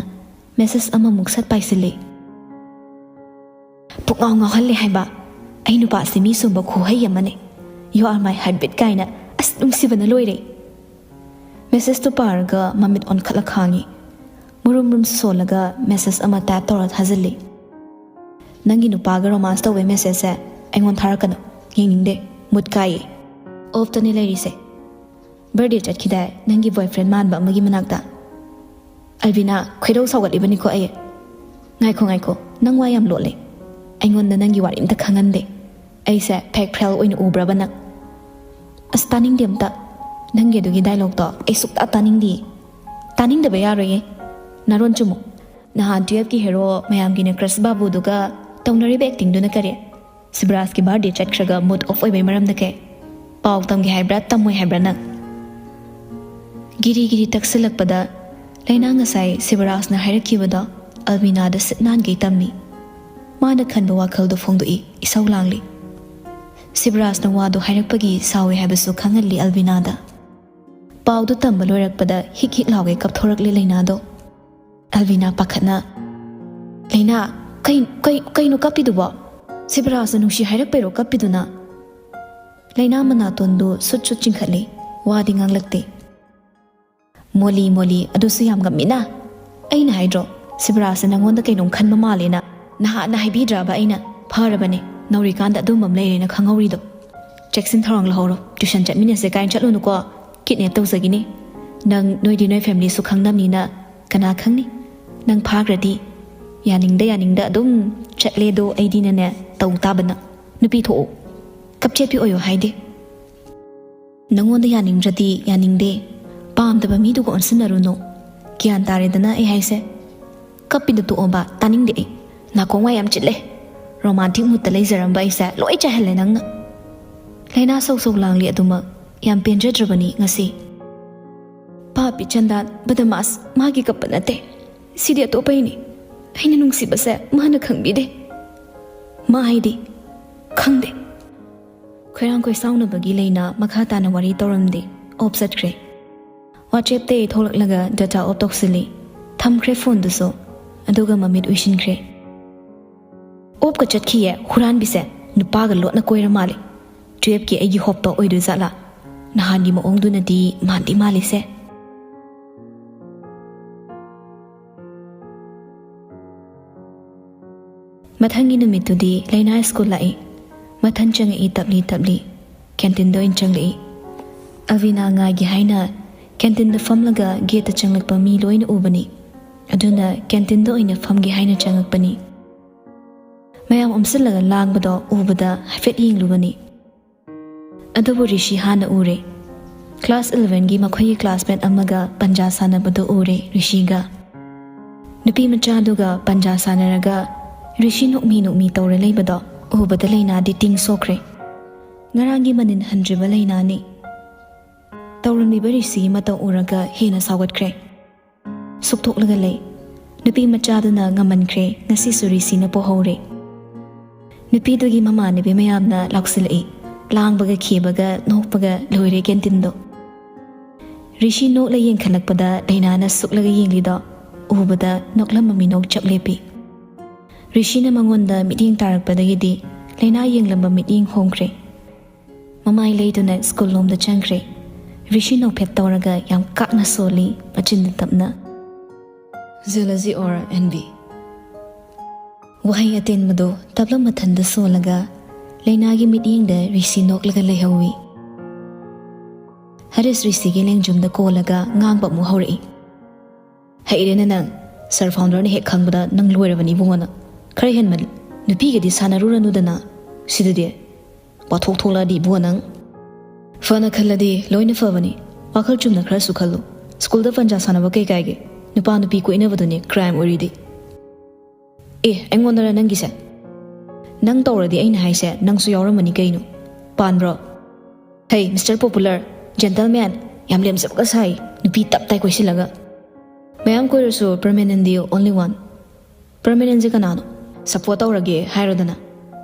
ꯃꯦꯁꯦꯖ ꯑꯃꯃꯨꯛ ꯁꯠ ꯄꯥꯏꯁꯤꯜꯂꯤ꯫ ꯄꯨꯛꯉꯥꯎ ꯉꯥꯎꯍꯜꯂꯦ ꯍꯥꯏꯕ꯫ ꯑꯩ ꯅꯨꯄꯥꯁꯦ ꯃꯤ ꯁꯨꯝꯕ ꯈꯨꯍꯩ ꯑꯃꯅꯦ꯫ "You are my heartbeat" ꯀꯥꯏꯅ꯫ ꯑꯁ, ꯅꯨꯡꯁꯤꯕꯅ ꯂꯣꯏꯔꯦ꯫ ꯃꯦꯁꯦꯖꯇꯨ ꯄꯥꯔꯒ ꯃꯃꯤꯠ ꯑꯣꯟꯈꯠꯂ ꯈꯥꯡꯉꯤ꯫ ꯃꯨꯔꯨꯝ ꯃꯨꯔꯨꯝ ꯁꯣꯜꯂꯒ ꯃꯦꯁꯦꯖ ꯑꯃ ꯇꯥꯏꯞ ꯇꯧꯔ ꯊꯥꯖꯤꯜꯂꯤ꯫ "ꯅꯪꯒꯤ ꯅꯨꯄꯥꯒ ꯔꯣꯃꯥꯟꯁ ꯇꯧꯕꯩ ꯃꯦꯁꯦꯖꯁꯦ ꯑꯩꯉꯣꯟꯗ ꯊꯥꯔꯛꯀꯅꯨ꯫ ꯌꯦꯡꯅꯤꯡꯗꯦ꯫ ꯃꯨꯠ ꯀꯥꯏꯌꯦ꯫ ꯑꯣꯐꯇꯅꯦ ꯂꯩꯔꯤꯁꯦ꯫ ꯕꯔꯗꯦ ꯆꯠꯈꯤꯗꯥꯏ ꯅꯪꯒꯤ ꯕꯣꯏꯐ꯭ꯔꯦꯟ ꯃꯥꯟꯕ ꯑꯃꯒꯤ ꯃꯅꯥꯛꯇ?" ꯑꯜꯕꯤꯅꯥ, ꯈꯣꯏꯗꯧ ꯁꯥꯎꯒꯠꯂꯤꯕꯅꯤꯀꯣ ꯑꯩ꯫ "ꯉꯥꯏꯈꯣ, ꯉꯥꯏꯈꯣ, ꯅꯪ ꯋꯥ ꯌꯥꯝ ꯂꯣꯠꯂꯦ꯫ ꯑꯩꯉꯣꯟꯗ ꯅꯪꯒꯤ ꯋꯥꯔꯤ ꯑꯝꯇ ꯈꯪꯍꯟꯗꯦ꯫ ꯑꯩꯁꯦ ꯐꯦꯛ ꯐ꯭ꯔꯦꯟ ꯑꯣꯏꯅ ꯎꯕ꯭ꯔꯕ ꯅꯪ?" "ꯑꯁ, ꯇꯥꯅꯤꯡꯗꯦ ꯑꯝꯇ꯫ ꯅꯪꯒꯤ ꯑꯗꯨꯒꯤ ꯗꯥꯏꯂꯣꯛꯇꯣ ꯑꯩ ꯁꯨꯛꯇꯥ ꯇꯥꯅꯤꯡꯗꯤꯌꯦ꯫ ꯇꯥꯅꯤꯡꯗꯕ ꯌꯥꯔꯣꯏꯌꯦ꯫ ꯅꯥꯔꯣꯟ ꯆꯨꯝꯃꯨ꯫ ꯅꯍꯥꯟ ꯇꯨꯌꯦꯜꯐꯀꯤ ꯍꯦꯔꯣ ꯃꯌꯥꯝꯒꯤꯅ ꯀ꯭ꯔꯁ ꯕꯥꯕꯨꯗꯨꯒ ꯇꯧꯅꯔꯤꯕ ꯑꯦꯛꯇꯤꯡꯗꯨꯅ ꯀꯔꯤ? ꯁꯤꯕꯔꯥꯖꯀꯤ ꯕꯥꯔꯗꯦ ꯆꯠꯈ꯭ꯔꯒ ꯃꯨꯗ ꯑꯣꯐ ꯑꯣꯏꯕꯩ ꯃꯔꯝꯗ ꯀꯩ? ꯄꯥꯎ ꯇꯝꯒꯦ ꯍꯥꯏꯕ꯭ꯔꯥ, ꯇꯝꯃꯣꯏ ꯍꯥꯏꯕ꯭ꯔꯥ ꯅꯪ? ꯒꯤꯔꯤ ꯒꯤꯔꯤ ꯇꯛꯁꯤꯜꯂꯛꯄꯗ ꯂꯩꯅꯥ ꯉꯁꯥꯏ ꯁꯤꯕꯔꯥꯖꯅ ꯍꯥꯏꯔꯛꯈꯤꯕꯗꯣ ꯑꯜꯕꯤꯅꯥꯗ ꯁꯤꯠ ꯅꯥꯟꯒꯩ ꯇꯝꯃꯤ꯫ ꯃꯥꯅ ꯈꯟꯕ ꯋꯥꯈꯜꯗꯣ ꯐꯣꯡꯗꯣꯛꯏ, ꯏꯁꯧ ꯂꯥꯡꯂꯤ꯫ ꯁꯤꯕꯔꯥꯖꯅ ꯋꯥꯗꯣ ꯍꯥꯏꯔꯛꯄꯒꯤ ꯁꯥꯎꯏ ꯍꯥꯏꯕꯁꯨ ꯈꯪꯍꯜꯂꯤ ꯑꯜꯕꯤꯅꯥꯗ꯫ ꯄꯥꯎꯗꯨ ꯇꯝꯕ ꯂꯣꯏꯔꯛꯄꯗ ꯍꯤꯛ ꯍꯤꯛ ꯂꯥꯎꯒꯩ ꯀꯞꯊꯣꯔꯛꯂꯦ ꯂꯩꯅꯥꯗꯣ꯫ ꯑꯜꯕꯤꯅꯥ ꯄꯥꯈꯠꯅ, "ꯂꯩꯅꯥ, ꯀꯩ, ꯀꯩ, ꯀꯩꯅꯣ ꯀꯞꯄꯤꯗꯨꯕꯣ? ꯁꯤꯕꯔꯥꯖꯅ ꯅꯨꯡꯁꯤ ꯍꯥꯏꯔꯛꯄꯩꯔꯣ ꯀꯞꯄꯤꯗꯨꯅ?" ꯂꯩꯅꯥ ꯃꯅꯥꯇꯣꯟꯗꯨ ꯁꯨꯠ ꯁꯨꯠ ꯆꯤꯡꯈꯠꯂꯤ, ꯋꯥꯗꯤ ꯉꯥꯡꯂꯛꯇꯦ꯫ "ꯃꯣꯂꯤ, ꯃꯣꯂꯤ, ꯑꯗꯨꯁꯨ ꯌꯥꯝ ꯉꯝꯃꯤꯅ꯫ ꯑꯩꯅ ꯍꯥꯏꯗ꯭ꯔꯣ, ꯁꯤꯕꯔꯥꯖꯅ ꯅꯪꯉꯣꯟꯗ ꯀꯩꯅꯣꯝ ꯈꯟꯕ ꯃꯥꯜꯂꯦꯅ? ꯅꯍꯥꯟꯅ ꯍꯥꯏꯕꯤꯗ꯭ꯔꯕ ꯑꯩꯅ? ꯐꯔꯕꯅꯦ, ꯅꯧꯔꯤꯀꯥꯟꯗ ꯑꯗꯨꯝꯕ ꯑꯃ ꯂꯩꯔꯦꯅ ꯈꯪꯍꯧꯔꯤꯗꯣ꯫ ꯆꯦꯛꯁꯤꯟ ꯊꯧꯔꯥꯡ ꯂꯧꯍꯧꯔꯣ, ꯇ꯭ꯌꯨꯁꯟ ꯆꯠꯃꯤꯟꯅꯁꯦ ꯀꯥꯏꯅ ꯆꯠꯂꯨꯅꯨꯀꯣ, ꯀꯤꯠꯅꯦꯞ ꯇꯧꯖꯈꯤꯅꯤ꯫ ꯅꯪ, ꯅꯣꯏꯗꯤ ꯅꯣꯏ ꯐꯦꯃꯤꯂꯤꯁꯨ ꯈꯪꯅꯕꯅꯤꯅ ꯀꯅꯥ ꯈꯪꯅꯤ? ꯅꯪ ꯐꯥꯈ꯭ꯔꯗꯤ ꯌꯥꯅꯤꯡꯗ ꯌꯥꯅꯤꯡꯗ ꯑꯗꯨꯝ ꯆꯠꯂꯦꯗꯣ, ꯑꯩꯗꯤꯅꯅꯦ ꯇꯧ ꯇꯥꯕ ꯅꯪ꯫ ꯅꯨꯄꯤ ꯊꯣꯛꯎ, ꯀꯞꯆꯦꯠꯄꯤ ꯑꯣꯏꯌꯣ ꯍꯥꯏꯗꯦ꯫ ꯅꯪꯉꯣꯟꯗ ꯌꯥꯅꯤꯡꯗ꯭ꯔꯗꯤ ꯌꯥꯅꯤꯡꯗꯦ, ꯄꯥꯝꯗꯕ ꯃꯤꯗꯨꯒ ꯑꯣꯟꯁꯤꯟꯅꯔꯨꯅꯨ꯫ ꯒ꯭ꯌꯥꯟ ꯇꯥꯔꯦꯗꯅ ꯑꯩ ꯍꯥꯏꯁꯦ? ꯀꯞꯄꯤꯗ ꯇꯣꯛꯑꯣꯕ, ꯇꯥꯅꯤꯡꯗꯦ ꯑꯩ꯫ ꯅꯥꯀꯣꯡ ꯋꯥ ꯌꯥꯝ ꯆꯤꯠꯂꯦ꯫ ꯔꯣꯃꯥꯟꯇꯤꯛ ꯃꯨꯠꯇ ꯂꯩꯖꯔꯝꯕ ꯑꯩꯁꯦ ꯂꯣꯏ ꯆꯥꯏꯍꯜꯂꯦ ꯅꯪꯅ꯫ ꯂꯩꯅꯥ ꯁꯧ ꯁꯧ ꯂꯥꯡꯂꯤ ꯑꯗꯨꯃꯛ ꯌꯥꯝ ꯄꯦꯟꯖꯗ꯭ꯔꯕꯅꯤ ꯉꯁꯤ꯫ ꯄꯥꯄꯤ ꯆꯟꯗꯥꯟ, ꯕꯗꯃꯥꯁ, ꯃꯥꯒꯤ ꯀꯞꯄ ꯅꯠꯇꯦ꯫ ꯁꯤꯗꯤ ꯑꯇꯣꯞꯄꯩꯅꯤ꯫ ꯑꯩꯅ ꯅꯨꯡꯁꯤꯕꯁꯦ ꯃꯥꯅ ꯈꯪꯕꯤꯗꯦ꯫ ꯃꯥ ꯍꯥꯏꯗꯤ ꯈꯪꯗꯦ꯫ ꯈꯣꯏꯔꯥꯡ ꯈꯣꯏꯁꯥꯎꯅꯕꯒꯤ ꯂꯩꯅꯥ ꯃꯈꯥ ꯇꯥꯅ ꯋꯥꯔꯤ ꯇꯧꯔꯝꯗꯦ꯫ ꯑꯣꯞ ꯆꯠꯈ꯭ꯔꯦ꯫ ꯋꯥꯆꯦꯞꯇꯩ ꯊꯣꯛꯂꯛꯂꯒ ꯗꯇꯥ ꯑꯣꯞ ꯇꯧꯁꯤꯜꯂꯤ꯫ ꯊꯝꯈ꯭ꯔꯦ ꯐꯣꯟꯗꯨꯁꯨ꯫ ꯑꯗꯨꯒ ꯃꯃꯤꯠ ꯎꯏꯁꯤꯟꯈ꯭ꯔꯦ꯫ ꯑꯣꯞꯀ ꯆꯠꯈꯤꯌꯦ ꯍꯨꯔꯥꯟꯕꯤꯁꯦ꯫ ꯅꯨꯄꯥꯒ ꯂꯣꯠꯅ ꯀꯣꯏꯔ ꯃꯥꯜꯂꯦ꯫ ꯇꯨꯌꯦꯞꯀꯤ ꯑꯩꯒꯤ ꯍꯣꯞꯇꯣ ꯑꯣꯏꯗꯣꯏ ꯖꯥꯠꯂꯥ? ꯅꯍꯥꯟꯒꯤ ꯃꯑꯣꯡꯗꯨꯅꯗꯤ ꯃꯥꯟꯗꯤ ꯃꯥꯜꯂꯤꯁꯦ꯫ ꯃꯊꯪꯒꯤ ꯅꯨꯃꯤꯠꯇꯨꯗꯤ ꯂꯩꯅꯥ ꯁ꯭ꯀꯨꯜ ꯂꯥꯛꯏ꯫ ꯃꯊꯟ ꯆꯪꯉꯛꯏ ꯇꯞꯂꯤ ꯇꯞꯂꯤ꯫ ꯀꯦꯟꯇꯤꯟꯗ ꯑꯣꯏꯅ ꯆꯪꯂꯛꯏ꯫ ꯑꯜꯕꯤꯅꯥ ꯉꯥꯏꯒꯦ ꯍꯥꯏꯅ ꯀꯦꯟꯇꯤꯟꯗ ꯐꯝꯂꯒ ꯒꯦꯠꯇ ꯆꯪꯂꯛꯄ ꯃꯤ ꯂꯣꯏꯅ ꯎꯕꯅꯤ꯫ ꯑꯗꯨꯅ ꯀꯦꯟꯇꯤꯟꯗ ꯑꯣꯏꯅ ꯐꯝꯒꯦ ꯍꯥꯏꯅ ꯆꯪꯉꯛꯄꯅꯤ꯫ ꯃꯌꯥꯝ ꯑꯣꯝꯁꯤꯜꯂꯒ ꯂꯥꯡꯕꯗꯣ ꯎꯕꯗ ꯍꯥꯏꯐꯦꯠ ꯌꯦꯡꯂꯨꯕꯅꯤ꯫ ꯑꯗꯨꯕꯨ ꯔꯤꯁꯤ ꯍꯥꯟꯅ ꯎꯔꯦ꯫ ꯀ꯭ꯂꯥꯁ ꯏꯂꯚꯦꯟꯒꯤ ꯃꯈꯣꯏꯒꯤ ꯀ꯭ꯂꯥꯁꯃꯦꯠ ꯑꯃꯒ ꯄꯟꯖꯥ ꯁꯥꯟꯅꯕꯗꯨ ꯎꯔꯦ ꯔꯤꯁꯤꯒ꯫ ꯅꯨꯄꯤ ꯃꯆꯥꯗꯨꯒ ꯄꯟꯖꯥ ꯁꯥꯟꯅꯔꯒ ꯔꯤꯁꯤ ꯅꯣꯛꯃꯤ ꯅꯣꯛꯃꯤ ꯇꯧꯔ ꯂꯩꯕꯗꯣ ꯎꯕꯗ ꯂꯩꯅꯥꯗꯤ ꯇꯤꯡ ꯁꯣꯛꯈ꯭ꯔꯦ꯫ ꯉꯔꯥꯡꯒꯤ ꯃꯅꯤꯟ ꯍꯟꯗ꯭ꯔꯤꯕ ꯂꯩꯅꯥꯅꯤ꯫ ꯇꯧꯔꯝꯂꯤꯕ ꯔꯤꯁꯤꯒꯤ ꯃꯇꯧ ꯎꯔꯒ ꯍꯦꯟꯅ ꯁꯥꯎꯒꯠꯈ꯭ꯔꯦ꯫ ꯁꯨꯛꯊꯣꯛꯂꯒ ꯂꯩ꯫ ꯅꯨꯄꯤ ꯃꯆꯥꯗꯨꯅ ꯉꯝꯃꯟꯈ꯭ꯔꯦ, ꯉꯁꯤꯁꯨ ꯔꯤꯁꯤꯅ ꯄꯣꯍꯧꯔꯦ꯫ ꯅꯨꯄꯤꯗꯨꯒꯤ ꯃꯃꯥꯟꯅꯕꯤ ꯃꯌꯥꯝꯅ ꯂꯥꯎꯁꯤꯜꯂꯛꯏ꯫ ꯂꯥꯡꯕꯒ ꯈꯦꯕꯒ ꯅꯣꯛꯄꯒ ꯂꯣꯏꯔꯦ ꯀꯦꯟꯇꯤꯟꯗꯣ꯫ ꯔꯤꯁꯤ ꯅꯣꯛꯂ ꯌꯦꯡꯈꯠꯂꯛꯄꯗ ꯂꯩꯅꯥꯅ ꯁꯨꯛꯂꯒ ꯌꯦꯡꯂꯤꯗꯣ ꯎꯕꯗ ꯅꯣꯛꯂꯝꯕ ꯃꯤꯅꯣꯛ ꯆꯞ ꯂꯦꯞꯄꯤ꯫ ꯔꯤꯁꯤꯅ ꯃꯉꯣꯟꯗ ꯃꯤꯠꯌꯦꯡ ꯇꯥꯔꯛꯄꯗꯒꯤꯗꯤ ꯂꯩꯅꯥ ꯌꯦꯡꯂꯝꯕ ꯃꯤꯠꯌꯦꯡ ꯍꯣꯡꯈ꯭ꯔꯦ꯫ ꯃꯃꯥꯏ ꯂꯩꯗꯨꯅ ꯁ꯭ꯀꯨꯜ ꯂꯣꯝꯗ ꯆꯪꯈ꯭ꯔꯦ꯫ ꯔꯤꯁꯤ ꯅꯣꯛꯐꯦꯠ ꯇꯧꯔꯒ ꯌꯥꯝ ꯀꯥꯛꯅ ꯁꯣꯜꯂꯤ, ꯃꯆꯤꯟꯗ ꯇꯞꯅ꯫ "Jealousy or envy?" ꯋꯥꯍꯩ ꯑꯇꯦꯟꯕꯗꯨ ꯇꯞꯂꯞ ꯃꯊꯟꯗ ꯁꯣꯜꯂꯒ ꯂꯩꯅꯥꯒꯤ ꯃꯤꯠꯌꯦꯡꯗ ꯔꯤꯁꯤ ꯅꯣꯛꯂꯒ ꯂꯩꯍꯧꯏ꯫ ꯍꯔꯤꯁ ꯔꯤꯁꯤꯒꯤ ꯂꯦꯡꯖꯨꯝꯗ ꯀꯣꯜꯂꯒ ꯉꯥꯡꯕ ꯑꯃꯨꯛ ꯍꯧꯔꯛꯏ꯫ "ꯍꯩꯔꯦꯅꯦ ꯅꯪ꯫ ꯁꯥꯔ ꯐꯥꯎꯟꯗꯔꯅ ꯍꯦꯛ ꯈꯪꯕꯗ ꯅꯪ ꯂꯣꯏꯔꯕꯅꯤ ꯏꯕꯨꯡꯉꯣ ꯅꯪ꯫ ꯈꯔ ꯍꯦꯟꯃꯜꯂꯤ꯫ ꯅꯨꯄꯤꯒꯗꯤ ꯁꯥꯟꯅꯔꯨꯔꯅꯨꯗꯅ꯫ ꯁꯤꯗꯗꯤ ꯋꯥꯊꯣꯛ ꯊꯣꯛꯂꯛꯑꯗꯤ ꯏꯕꯨꯡꯉꯣ ꯅꯪ꯫ ꯐꯅ ꯈꯜꯂꯗꯤ ꯂꯣꯏꯅ ꯐꯕꯅꯤ꯫ ꯋꯥꯈꯜ ꯆꯨꯝꯅ ꯈꯔꯁꯨ ꯈꯜꯂꯨ꯫ ꯁ꯭ꯀꯨꯜꯗ ꯄꯟꯖꯥ ꯁꯥꯟꯅꯕ ꯀꯩ ꯀꯥꯏꯒꯦ? ꯅꯨꯄꯥ ꯅꯨꯄꯤ ꯀꯣꯏꯅꯕꯗꯨꯅꯦ ꯀ꯭ꯔꯥꯏꯝ ꯑꯣꯏꯔꯤꯗꯤ꯫" "ꯑꯦ, ꯑꯩꯉꯣꯟꯗꯔ ꯅꯪꯒꯤꯁꯦ? ꯅꯪ ꯇꯧꯔꯗꯤ ꯑꯩꯅ ꯍꯥꯏꯁꯦ ꯅꯪꯁꯨ ꯌꯥꯎꯔꯝꯃꯅꯤ ꯀꯩꯅꯣ꯫ ꯄꯥꯟꯕ꯭ꯔꯣ? ꯍꯩ, ꯃꯤꯁꯇꯔ ꯄꯣꯄꯨꯂꯔ, ꯖꯦꯟꯇꯜꯃꯦꯟ, ꯌꯥꯝ ꯂꯦꯝꯖꯕꯒ ꯁꯥꯏ, ꯅꯨꯄꯤ ꯇꯞ ꯇꯥꯏ ꯀꯣꯏꯁꯤꯜꯂꯒ꯫ ꯃꯌꯥꯝ ꯀꯣꯏꯔꯁꯨ permanentꯗꯤ only one꯫ Permanentꯁꯦ ꯀꯅꯥꯅꯣ? ꯁꯞꯄꯣꯔꯠ ꯇꯧꯔꯒꯦ ꯍꯥꯏꯔꯣꯗꯅ꯫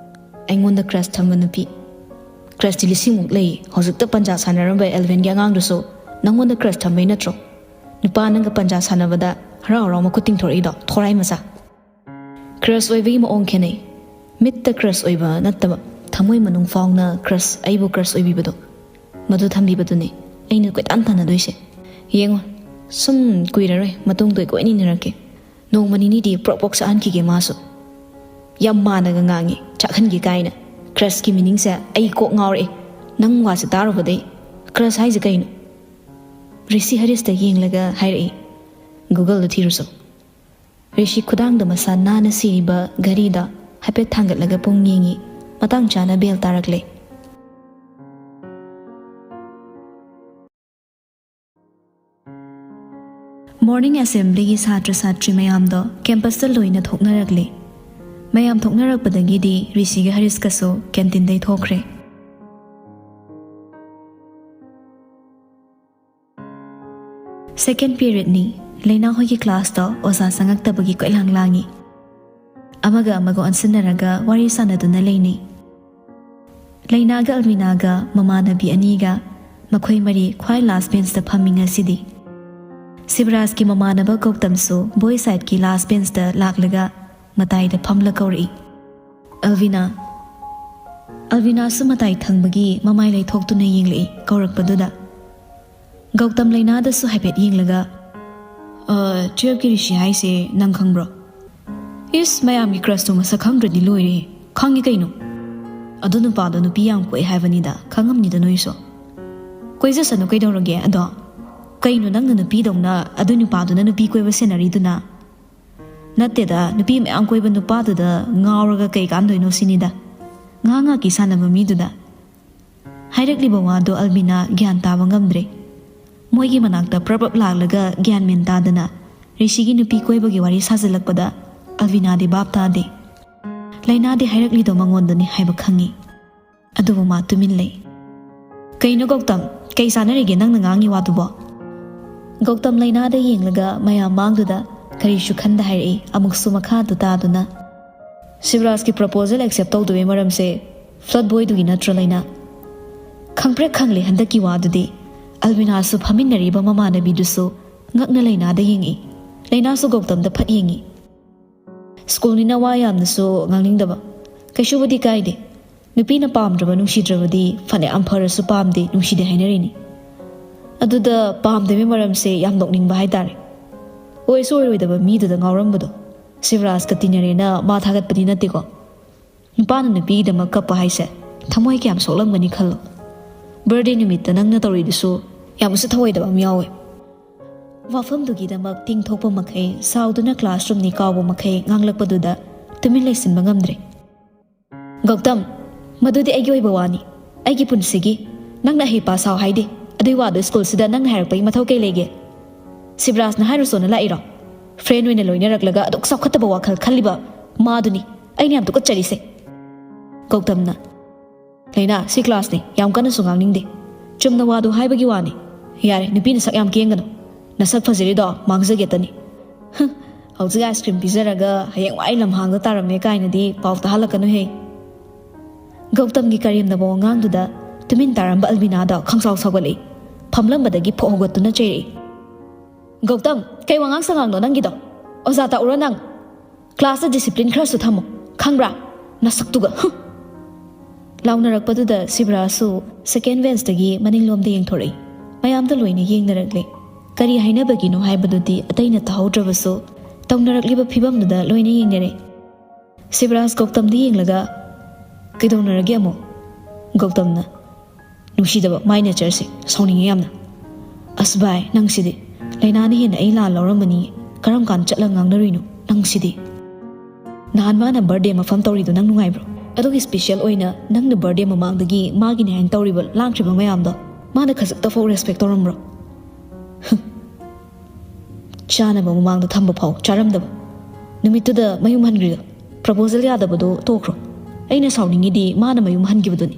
ꯑꯩꯉꯣꯟꯗ ꯀ꯭ꯔꯁ ꯊꯝꯕ ꯅꯨꯄꯤ꯫ ꯀ꯭ꯔꯁꯇꯤ ꯂꯤꯁꯤꯡꯃꯨꯛ ꯂꯩ꯫ ꯍꯧꯖꯤꯛꯇ ꯄꯟꯖꯥ ꯁꯥꯟꯅꯔꯝꯕ ꯑꯦꯜꯚꯤꯟꯒꯤ ꯑꯉꯥꯡꯗꯨꯁꯨ ꯅꯪꯉꯣꯟꯗ ꯀ꯭ꯔꯁ ꯊꯝꯕꯩ ꯅꯠꯇ꯭ꯔꯣ? ꯅꯨꯄꯥ ꯅꯪꯒ ꯄꯟꯖꯥ ꯁꯥꯟꯅꯕꯗ ꯍꯔꯥꯎ ꯍꯔꯥꯎ ꯃꯈꯨꯠ ꯇꯤꯡꯊꯣꯔꯛꯏꯗꯣ, ꯊꯣꯔꯥꯏ ꯃꯆꯥ?" ꯀ꯭ꯔꯁ ꯑꯣꯏꯕꯒꯤ ꯃꯑꯣꯡ ꯈꯦꯠꯅꯩ꯫ ꯃꯤꯠꯇ ꯀ꯭ꯔꯁ ꯑꯣꯏꯕ ꯅꯠꯇꯕ, ꯊꯃꯣꯏ ꯃꯅꯨꯡ ꯐꯥꯎꯅ ꯀ꯭ꯔꯁ, ꯑꯩꯕꯨ ꯀ꯭ꯔꯁ ꯑꯣꯏꯕꯤꯕꯗꯣ, ꯃꯗꯨ ꯊꯝꯕꯤꯕꯗꯨꯅꯦ ꯑꯩꯅ ꯀꯣꯏꯇꯥꯟ ꯇꯥꯟꯅꯗꯣꯏꯁꯦ꯫ ꯌꯦꯡꯉꯣ, ꯁꯨꯝ ꯀꯨꯏꯔꯔꯣꯏ, ꯃꯇꯨꯡꯗꯣ ꯑꯩ ꯀꯣꯏꯅ ꯏꯟꯅꯔꯛꯀꯦ꯫ ꯅꯣꯡꯃ ꯅꯤꯅꯤꯗꯤ ꯄ꯭ꯔꯣꯛ ꯄ꯭ꯔꯣꯛ ꯆꯥꯛꯍꯟꯈꯤꯒꯦ ꯃꯥꯁꯨ꯫ ꯌꯥꯝ ꯃꯥꯟꯅꯒ ꯉꯥꯡꯉꯤ, ꯆꯥꯛꯍꯟꯒꯦ ꯀꯥꯏꯅ꯫ ꯀ꯭ꯔꯁꯀꯤ ꯃꯤꯅꯤꯡꯁꯦ ꯑꯩ ꯀꯣꯛ ꯉꯥꯎꯔꯛꯑꯦ꯫ ꯅꯪ ꯋꯥꯁꯦ ꯇꯥꯔꯨꯕꯗꯩ꯫ ꯀ꯭ꯔꯁ ꯍꯥꯏꯁꯦ ꯀꯩꯅꯣ? ꯔꯤꯁꯤ ꯍꯔꯤꯁꯇ ꯌꯦꯡꯂꯒ ꯍꯥꯏꯔꯛꯏ꯫ Googleꯗ ꯊꯤꯔꯨꯁꯣ꯫ ꯔꯤꯁꯤ ꯈꯨꯗꯥꯡꯗ ꯃꯁꯥ ꯅꯥꯟꯅ ꯁꯤꯔꯤꯕ ꯘꯔꯤꯗ ꯍꯥꯏꯐꯦꯠ ꯊꯥꯡꯒꯠꯂꯒ ꯄꯨꯡ ꯌꯦꯡꯉꯤ꯫ ꯃꯇꯥꯡ ꯆꯥꯅ ꯕꯦꯜ ꯇꯥꯔꯛꯂꯦ꯫ Morning assemblyꯒꯤ ꯁꯥꯇ꯭ꯔ ꯁꯥꯇ꯭ꯔꯤ ꯃꯌꯥꯝꯗꯣ campusꯇ ꯂꯣꯏꯅ ꯊꯣꯛꯅꯔꯛꯂꯦ꯫ ꯃꯌꯥꯝ ꯊꯣꯛꯅꯔꯛꯄꯗꯒꯤꯗꯤ ꯔꯤꯁꯤꯒ ꯍꯔꯤꯁꯀꯁꯨ canteen ꯗꯩ ꯊꯣꯛꯈ꯭ꯔꯦ꯫ Second periodꯅꯤ꯫ ꯂꯩꯅꯥ ꯍꯣꯏꯒꯤ classꯇꯣ ꯑꯣꯖꯥ ꯆꯪꯉꯛꯇꯕꯒꯤ ꯀꯣꯏꯂꯥꯡ ꯂꯥꯡꯉꯤ꯫ ꯑꯃꯒ ꯑꯃꯒ ꯑꯣꯟꯁꯤꯟꯅꯔꯒ ꯋꯥꯔꯤ ꯁꯥꯟꯅꯗꯨꯅ ꯂꯩꯅꯩ꯫ ꯂꯩꯅꯥꯒ ꯑꯜꯕꯤꯅꯥꯒ ꯃꯃꯥꯟꯅꯕꯤ ꯑꯅꯤꯒ ꯃꯈꯣꯏ ꯃꯔꯤ ꯈ꯭ꯋꯥꯏ last benchꯇ ꯐꯝꯃꯤ ꯉꯁꯤꯗꯤ꯫ ꯁꯤꯕꯔꯥꯖꯀꯤ ꯃꯃꯥꯟꯅꯕ ꯒꯧꯇꯝꯁꯨ boy sideꯀꯤ last benchꯇ ꯂꯥꯛꯂꯒ ꯃꯇꯥꯏꯗ ꯐꯝꯂ ꯀꯧꯔꯛꯏ, "ꯑꯜꯕꯤꯅꯥ!" ꯑꯜꯕꯤꯅꯥꯁꯨ ꯃꯇꯥꯏ ꯊꯪꯕꯒꯤ ꯃꯃꯥꯏ ꯂꯩꯊꯣꯛꯇꯨꯅ ꯌꯦꯡꯂꯛꯏ ꯀꯧꯔꯛꯄꯗꯨꯗ꯫ ꯒꯧꯇꯝ ꯂꯩꯅꯥꯗꯁꯨ ꯍꯥꯏꯐꯦꯠ ꯌꯦꯡꯂꯒ, "ꯑ, twelveꯀꯤ ꯔꯤꯁꯤ ꯍꯥꯏꯁꯦ ꯅꯪ ꯈꯪꯕ꯭ꯔꯣ?" "ꯏꯁ, ꯃꯌꯥꯝꯒꯤ crushꯇꯣ ꯃꯁꯛ ꯈꯪꯗ꯭ꯔꯗꯤ ꯂꯣꯏꯔꯦ꯫ ꯈꯪꯉꯤ ꯀꯩꯅꯣ꯫ ꯑꯗꯨ ꯅꯨꯄꯥꯗꯣ ꯅꯨꯄꯤ ꯌꯥꯝ ꯀꯣꯏ ꯍꯥꯏꯕꯅꯤꯗ, ꯈꯪꯉꯝꯅꯤꯗ ꯅꯣꯏꯁꯨ꯫ ꯀꯣꯏꯖꯁꯅꯨ ꯀꯩꯗꯧꯔꯒꯦ ꯑꯗꯣ? ꯀꯩꯅꯣ ꯅꯪꯅ ꯅꯨꯄꯤꯗꯧꯅ ꯑꯗꯨ ꯅꯨꯄꯥꯗꯨꯅ ꯅꯨꯄꯤ ꯀꯣꯏꯕ ꯁꯦꯟꯅꯔꯤꯗꯨꯅ?" "ꯅꯠꯇꯦꯗ, ꯅꯨꯄꯤ ꯃꯌꯥꯝ ꯀꯣꯏꯕ ꯅꯨꯄꯥꯗꯨꯗ ꯉꯥꯎꯔꯒ ꯀꯩ ꯀꯥꯟꯗꯣꯏꯅꯣ ꯁꯤꯅꯤꯗ꯫ ꯉꯥꯏꯍꯥꯛ ꯉꯥꯏꯍꯥꯛꯀꯤ ꯁꯥꯟꯅꯕ ꯃꯤꯗꯨꯗ꯫" ꯍꯥꯏꯔꯛꯂꯤꯕ ꯋꯥꯗꯣ ꯑꯜꯕꯤꯅꯥ ꯒ꯭ꯌꯥꯟ ꯇꯥꯕ ꯉꯝꯗ꯭ꯔꯦ꯫ ꯃꯣꯏꯒꯤ ꯃꯅꯥꯛꯇ ꯄ꯭ꯔꯞ ꯄ꯭ꯔꯞ ꯂꯥꯛꯂꯒ ꯒ꯭ꯌꯥꯟ ꯃꯦꯟ ꯇꯥꯗꯅ ꯔꯤꯁꯤꯒꯤ ꯅꯨꯄꯤ ꯀꯣꯏꯕꯒꯤ ꯋꯥꯔꯤ ꯁꯥꯖꯤꯜꯂꯛꯄꯗ ꯑꯜꯕꯤꯅꯥꯗꯤ ꯚꯥꯞ ꯇꯥꯗꯦ꯫ ꯂꯩꯅꯥꯗꯤ ꯍꯥꯏꯔꯛꯂꯤꯗꯣ ꯃꯉꯣꯟꯗꯅꯤ ꯍꯥꯏꯕ ꯈꯪꯉꯤ꯫ ꯑꯗꯨꯕꯨ ꯃꯥ ꯇꯨꯃꯤꯟ ꯂꯩ꯫ "ꯀꯩꯅꯣ ꯒꯧꯇꯝ, ꯀꯩ ꯆꯥꯟꯅꯔꯤꯒꯦ ꯅꯪꯅ ꯉꯥꯡꯉꯤ ꯋꯥꯗꯨꯕꯣ?" ꯒꯧꯇꯝ ꯂꯩꯅꯥꯗ ꯌꯦꯡꯂꯒ ꯃꯌꯥꯝ ꯃꯥꯡꯗꯨꯗ ꯀꯔꯤꯁꯨ ꯈꯟꯗ ꯍꯥꯏꯔꯛꯏ, ꯑꯃꯨꯛꯁꯨ ꯃꯈꯥꯗꯨ ꯇꯥꯗꯨꯅ, "ꯁꯤꯕꯔꯥꯖꯀꯤ proposal accept ꯇꯧꯗꯕꯩ ꯃꯔꯝꯁꯦ frat boyꯗꯨꯒꯤ ꯅꯠꯇ꯭ꯔꯣ, ꯂꯩꯅꯥ?" ꯈꯪꯄ꯭ꯔꯦꯛ ꯈꯪꯂꯦ ꯍꯟꯗꯛꯀꯤ ꯋꯥꯗꯨꯗꯤ꯫ ꯑꯜꯕꯤꯅꯥꯁꯨ ꯐꯝꯃꯤꯟꯅꯔꯤꯕ ꯃꯃꯥꯟꯅꯕꯤꯗꯨꯁꯨ ꯉꯛꯅ ꯂꯩꯅꯥꯗ ꯌꯦꯡꯉꯤ꯫ ꯂꯩꯅꯥꯁꯨ ꯒꯧꯇꯝꯗ ꯐꯠ ꯌꯦꯡꯉꯤ꯫ "ꯁ꯭ꯀꯨꯜꯅꯤꯅ ꯋꯥ ꯌꯥꯝꯅꯁꯨ ꯉꯥꯡꯅꯤꯡꯗꯕ꯫ ꯀꯩꯁꯨꯕꯨꯗꯤ ꯀꯥꯏꯗꯦ꯫ ꯅꯨꯄꯤꯅ ꯄꯥꯝꯗ꯭ꯔꯕ ꯅꯨꯡꯁꯤꯗ꯭ꯔꯕꯗꯤ ꯐꯅꯌꯥꯝ ꯐꯔꯁꯨ ꯄꯥꯝꯗꯦ, ꯅꯨꯡꯁꯤꯗꯦ ꯍꯥꯏꯅꯔꯤꯅꯤ꯫ ꯑꯗꯨꯗ ꯄꯥꯝꯗꯕꯒꯤ ꯃꯔꯝꯁꯦ ꯌꯥꯝ ꯅꯣꯛꯅꯤꯡꯕ ꯍꯥꯏꯇꯥꯔꯦ꯫ ꯑꯣꯏꯁꯨ ꯑꯣꯏꯔꯣꯏꯗꯕ ꯃꯤꯗꯨꯗ ꯉꯥꯎꯔꯝꯕꯗꯣ꯫ ꯁꯤꯕꯔꯥꯖꯀ ꯇꯤꯟꯅꯔꯦꯅ ꯃꯥ ꯊꯥꯒꯠꯄꯗꯤ ꯅꯠꯇꯦꯀꯣ꯫ ꯅꯨꯄꯥꯅ ꯅꯨꯄꯤꯒꯤꯗꯃꯛ ꯀꯞꯄ ꯍꯥꯏꯁꯦ ꯊꯃꯣꯏ ꯀꯌꯥꯝ ꯁꯣꯛꯂꯝꯒꯅꯤ ꯈꯜꯂꯣ꯫ Birthday ꯅꯨꯃꯤꯠꯇ ꯅꯪꯅ ꯇꯧꯔꯤꯗꯨꯁꯨ ꯌꯥꯝ ꯎꯁꯤꯠ ꯊꯑꯣꯏꯗꯕ ꯑꯃ ꯌꯥꯎꯋꯦ꯫" ꯋꯥꯐꯝꯗꯨꯒꯤꯗꯃꯛ ꯇꯤꯡꯊꯣꯛꯄ ꯃꯈꯩ ꯁꯥꯎꯗꯨꯅ classroomꯅꯤ ꯀꯥꯎꯕ ꯃꯈꯩ ꯉꯥꯡꯂꯛꯄꯗꯨꯗ ꯇꯨꯃꯤꯟ ꯂꯩꯁꯤꯟꯕ ꯉꯝꯗ꯭ꯔꯦ꯫ "ꯒꯧꯇꯝ, ꯃꯗꯨꯗꯤ ꯑꯩꯒꯤ ꯑꯣꯏꯕ ꯋꯥꯅꯤ, ꯑꯩꯒꯤ ꯄꯨꯟꯁꯤꯒꯤ꯫ ꯅꯪꯅ ꯑꯍꯩ ꯄꯥ ꯁꯥꯎ ꯍꯥꯏꯗꯦ꯫ ꯑꯗꯨꯏ ꯋꯥꯗꯨ ꯁ꯭ꯀꯨꯜꯁꯤꯗ ꯅꯪꯅ ꯍꯥꯏꯔꯛꯄꯒꯤ ꯃꯊꯧ ꯀꯩ ꯂꯩꯒꯦ?" ꯁꯤꯕꯔꯥꯖꯅ ꯍꯥꯏꯔꯨꯁꯣꯅ ꯂꯥꯛꯏꯔꯣ? ꯐ꯭ꯔꯦꯟ ꯑꯣꯏꯅ ꯂꯣꯏꯅꯔꯛꯂꯒ ꯑꯗꯨꯛ ꯆꯥꯎꯈꯠꯇꯕ ꯋꯥꯈꯜ ꯈꯜꯂꯤꯕ ꯃꯥꯗꯨꯅꯤ ꯑꯩꯅ ꯌꯥꯝ ꯇꯨꯀꯠꯆꯔꯤꯁꯦ꯫ ꯒꯧꯇꯝꯅ, "ꯂꯩꯅꯥ, ꯁꯤ ꯀ꯭ꯂꯥꯁꯅꯤ, ꯌꯥꯝ ꯀꯟꯅꯁꯨ ꯉꯥꯡꯅꯤꯡꯗꯦ꯫ ꯆꯨꯝꯅ ꯋꯥꯗꯣ ꯍꯥꯏꯕꯒꯤ ꯋꯥꯅꯤ꯫ ꯌꯥꯔꯦ, ꯅꯨꯄꯤ ꯅꯁꯛ ꯌꯥꯝ ꯀꯦꯡꯒꯅꯨ꯫ ꯅꯁꯛ ꯐꯖꯔꯤꯗꯣ ꯃꯥꯡꯖꯒꯦꯇꯅꯤ꯫ ꯍ, ꯍꯧꯖꯤꯛ ꯑꯥꯏꯁ ꯀ꯭ꯔꯤꯝ ꯄꯤꯖꯔꯒ ꯍꯌꯦꯡꯋꯥꯏ ꯂꯝꯍꯥꯡꯗ ꯇꯥꯔꯝꯃꯦ ꯀꯥꯏꯅꯗꯤ ꯄꯥꯎ ꯇꯥꯍꯜꯂꯛꯀꯅꯨꯍꯦ꯫" ꯒꯧꯇꯝꯒꯤ ꯀꯔꯦꯝꯅꯕ ꯋꯥꯉꯥꯡꯗꯨꯗ ꯇꯨꯃꯤꯟ ꯇꯥꯔꯝꯕ ꯑꯜꯕꯤꯅꯥꯗ ꯈꯪꯁꯥꯎ ꯁꯥꯎꯒꯠꯂꯛꯏ꯫ ꯐꯝꯂꯝꯕꯗꯒꯤ ꯐꯣꯛ ꯍꯧꯒꯠꯇꯨꯅ ꯆꯩꯔꯛꯏ꯫ "ꯒꯧꯇꯝ, ꯀꯩ ꯋꯥꯉꯥꯡ ꯁꯉꯥꯡꯅꯣ ꯅꯪꯒꯤꯗꯣ? ꯑꯣꯖꯥ ꯇꯥꯛꯎꯔꯣ ꯅꯪ? ꯀ꯭ꯂꯥꯁꯇ ꯗꯤꯁꯤꯄ꯭ꯂꯤꯟ ꯈꯔꯁꯨ ꯊꯝꯃꯨ, ꯈꯪꯕ꯭ꯔꯥ? ꯅꯁꯛꯇꯨꯒ, ꯍꯨꯝ!" ꯂꯥꯎꯅꯔꯛꯄꯗꯨꯗ ꯁꯤꯕꯔꯥꯖꯁꯨ ꯁꯦꯀꯦꯟ ꯕꯦꯟꯁꯇꯒꯤ ꯃꯅꯤꯡꯂꯣꯝꯗ ꯌꯦꯡꯊꯣꯔꯛꯏ꯫ ꯃꯌꯥꯝꯗ ꯂꯣꯏꯅ ꯌꯦꯡꯅꯔꯛꯂꯦ꯫ ꯀꯔꯤ ꯍꯥꯏꯅꯕꯒꯤꯅꯣ ꯍꯥꯏꯕꯗꯨꯗꯤ ꯑꯇꯩꯅ ꯇꯥꯍꯧꯗ꯭ꯔꯕꯁꯨ, ꯇꯧꯅꯔꯛꯂꯤꯕ ꯐꯤꯕꯝꯗꯨꯗ ꯂꯣꯏꯅ ꯌꯦꯡꯅꯔꯦ꯫ ꯁꯤꯕꯔꯥꯖ ꯒꯧꯇꯝꯗ ꯌꯦꯡꯂꯒ, "ꯀꯩꯗꯧꯅꯔꯒꯦ ꯑꯃꯨꯛ?" ꯒꯧꯇꯝꯅ, "ꯅꯨꯡꯁꯤꯗꯕ ꯃꯥꯏ ꯅꯦꯆꯔꯁꯦ, ꯁꯥꯎꯅꯤꯡꯉꯦ ꯌꯥꯝꯅ꯫ ꯑꯁ ꯚꯥꯏ, ꯅꯪꯁꯤꯗꯤ꯫ ꯂꯩꯅꯥꯅ ꯍꯦꯟꯅ ꯑꯩ ꯂꯥꯟ ꯂꯧꯔꯝꯃꯅꯤ꯫ ꯀꯔꯝ ꯀꯥꯟꯗ ꯆꯠꯂꯒ ꯉꯥꯡꯅꯔꯨꯏꯅꯣ ꯅꯪꯁꯤꯗꯤ? ꯅꯍꯥꯟ ꯃꯥꯅ ꯕꯥꯔꯗꯦ ꯃꯐꯝ ꯇꯧꯔꯤꯗꯣ ꯅꯪ ꯅꯨꯡꯉꯥꯏꯕ꯭ꯔꯣ? ꯑꯗꯨꯒꯤ ꯏꯁꯄꯤꯁꯦꯜ ꯑꯣꯏꯅ ꯅꯪꯅ ꯕꯥꯔꯗꯦ ꯃꯃꯥꯡꯗꯒꯤ ꯃꯥꯒꯤꯅꯦ ꯍꯥꯏꯅ ꯇꯧꯔꯤꯕ ꯂꯥꯡꯈ꯭ꯔꯤꯕ ꯃꯌꯥꯝꯗꯣ ꯃꯥꯅ ꯈꯖꯤꯛꯇ ꯐꯥꯎ ꯔꯦꯁꯄꯦꯛ ꯇꯧꯔꯝꯕ꯭ꯔꯣ? ꯍꯨꯝ꯫ ꯆꯥꯅꯕ ꯃꯃꯥꯡꯗ ꯊꯝꯕ ꯐꯥꯎ ꯆꯥꯔꯝꯗꯕ꯫ ꯅꯨꯃꯤꯠꯇꯨꯗ ꯃꯌꯨꯝ ꯍꯟꯈ꯭ꯔꯤꯗꯣ ꯄ꯭ꯔꯄꯣꯖꯦꯜ ꯌꯥꯗꯕꯗꯣ ꯇꯣꯛꯈ꯭ꯔꯣ꯫ ꯑꯩꯅ ꯁꯥꯎꯅꯤꯡꯉꯤꯗꯤ ꯃꯥꯅ ꯃꯌꯨꯝ ꯍꯟꯈꯤꯕꯗꯨꯅꯤ꯫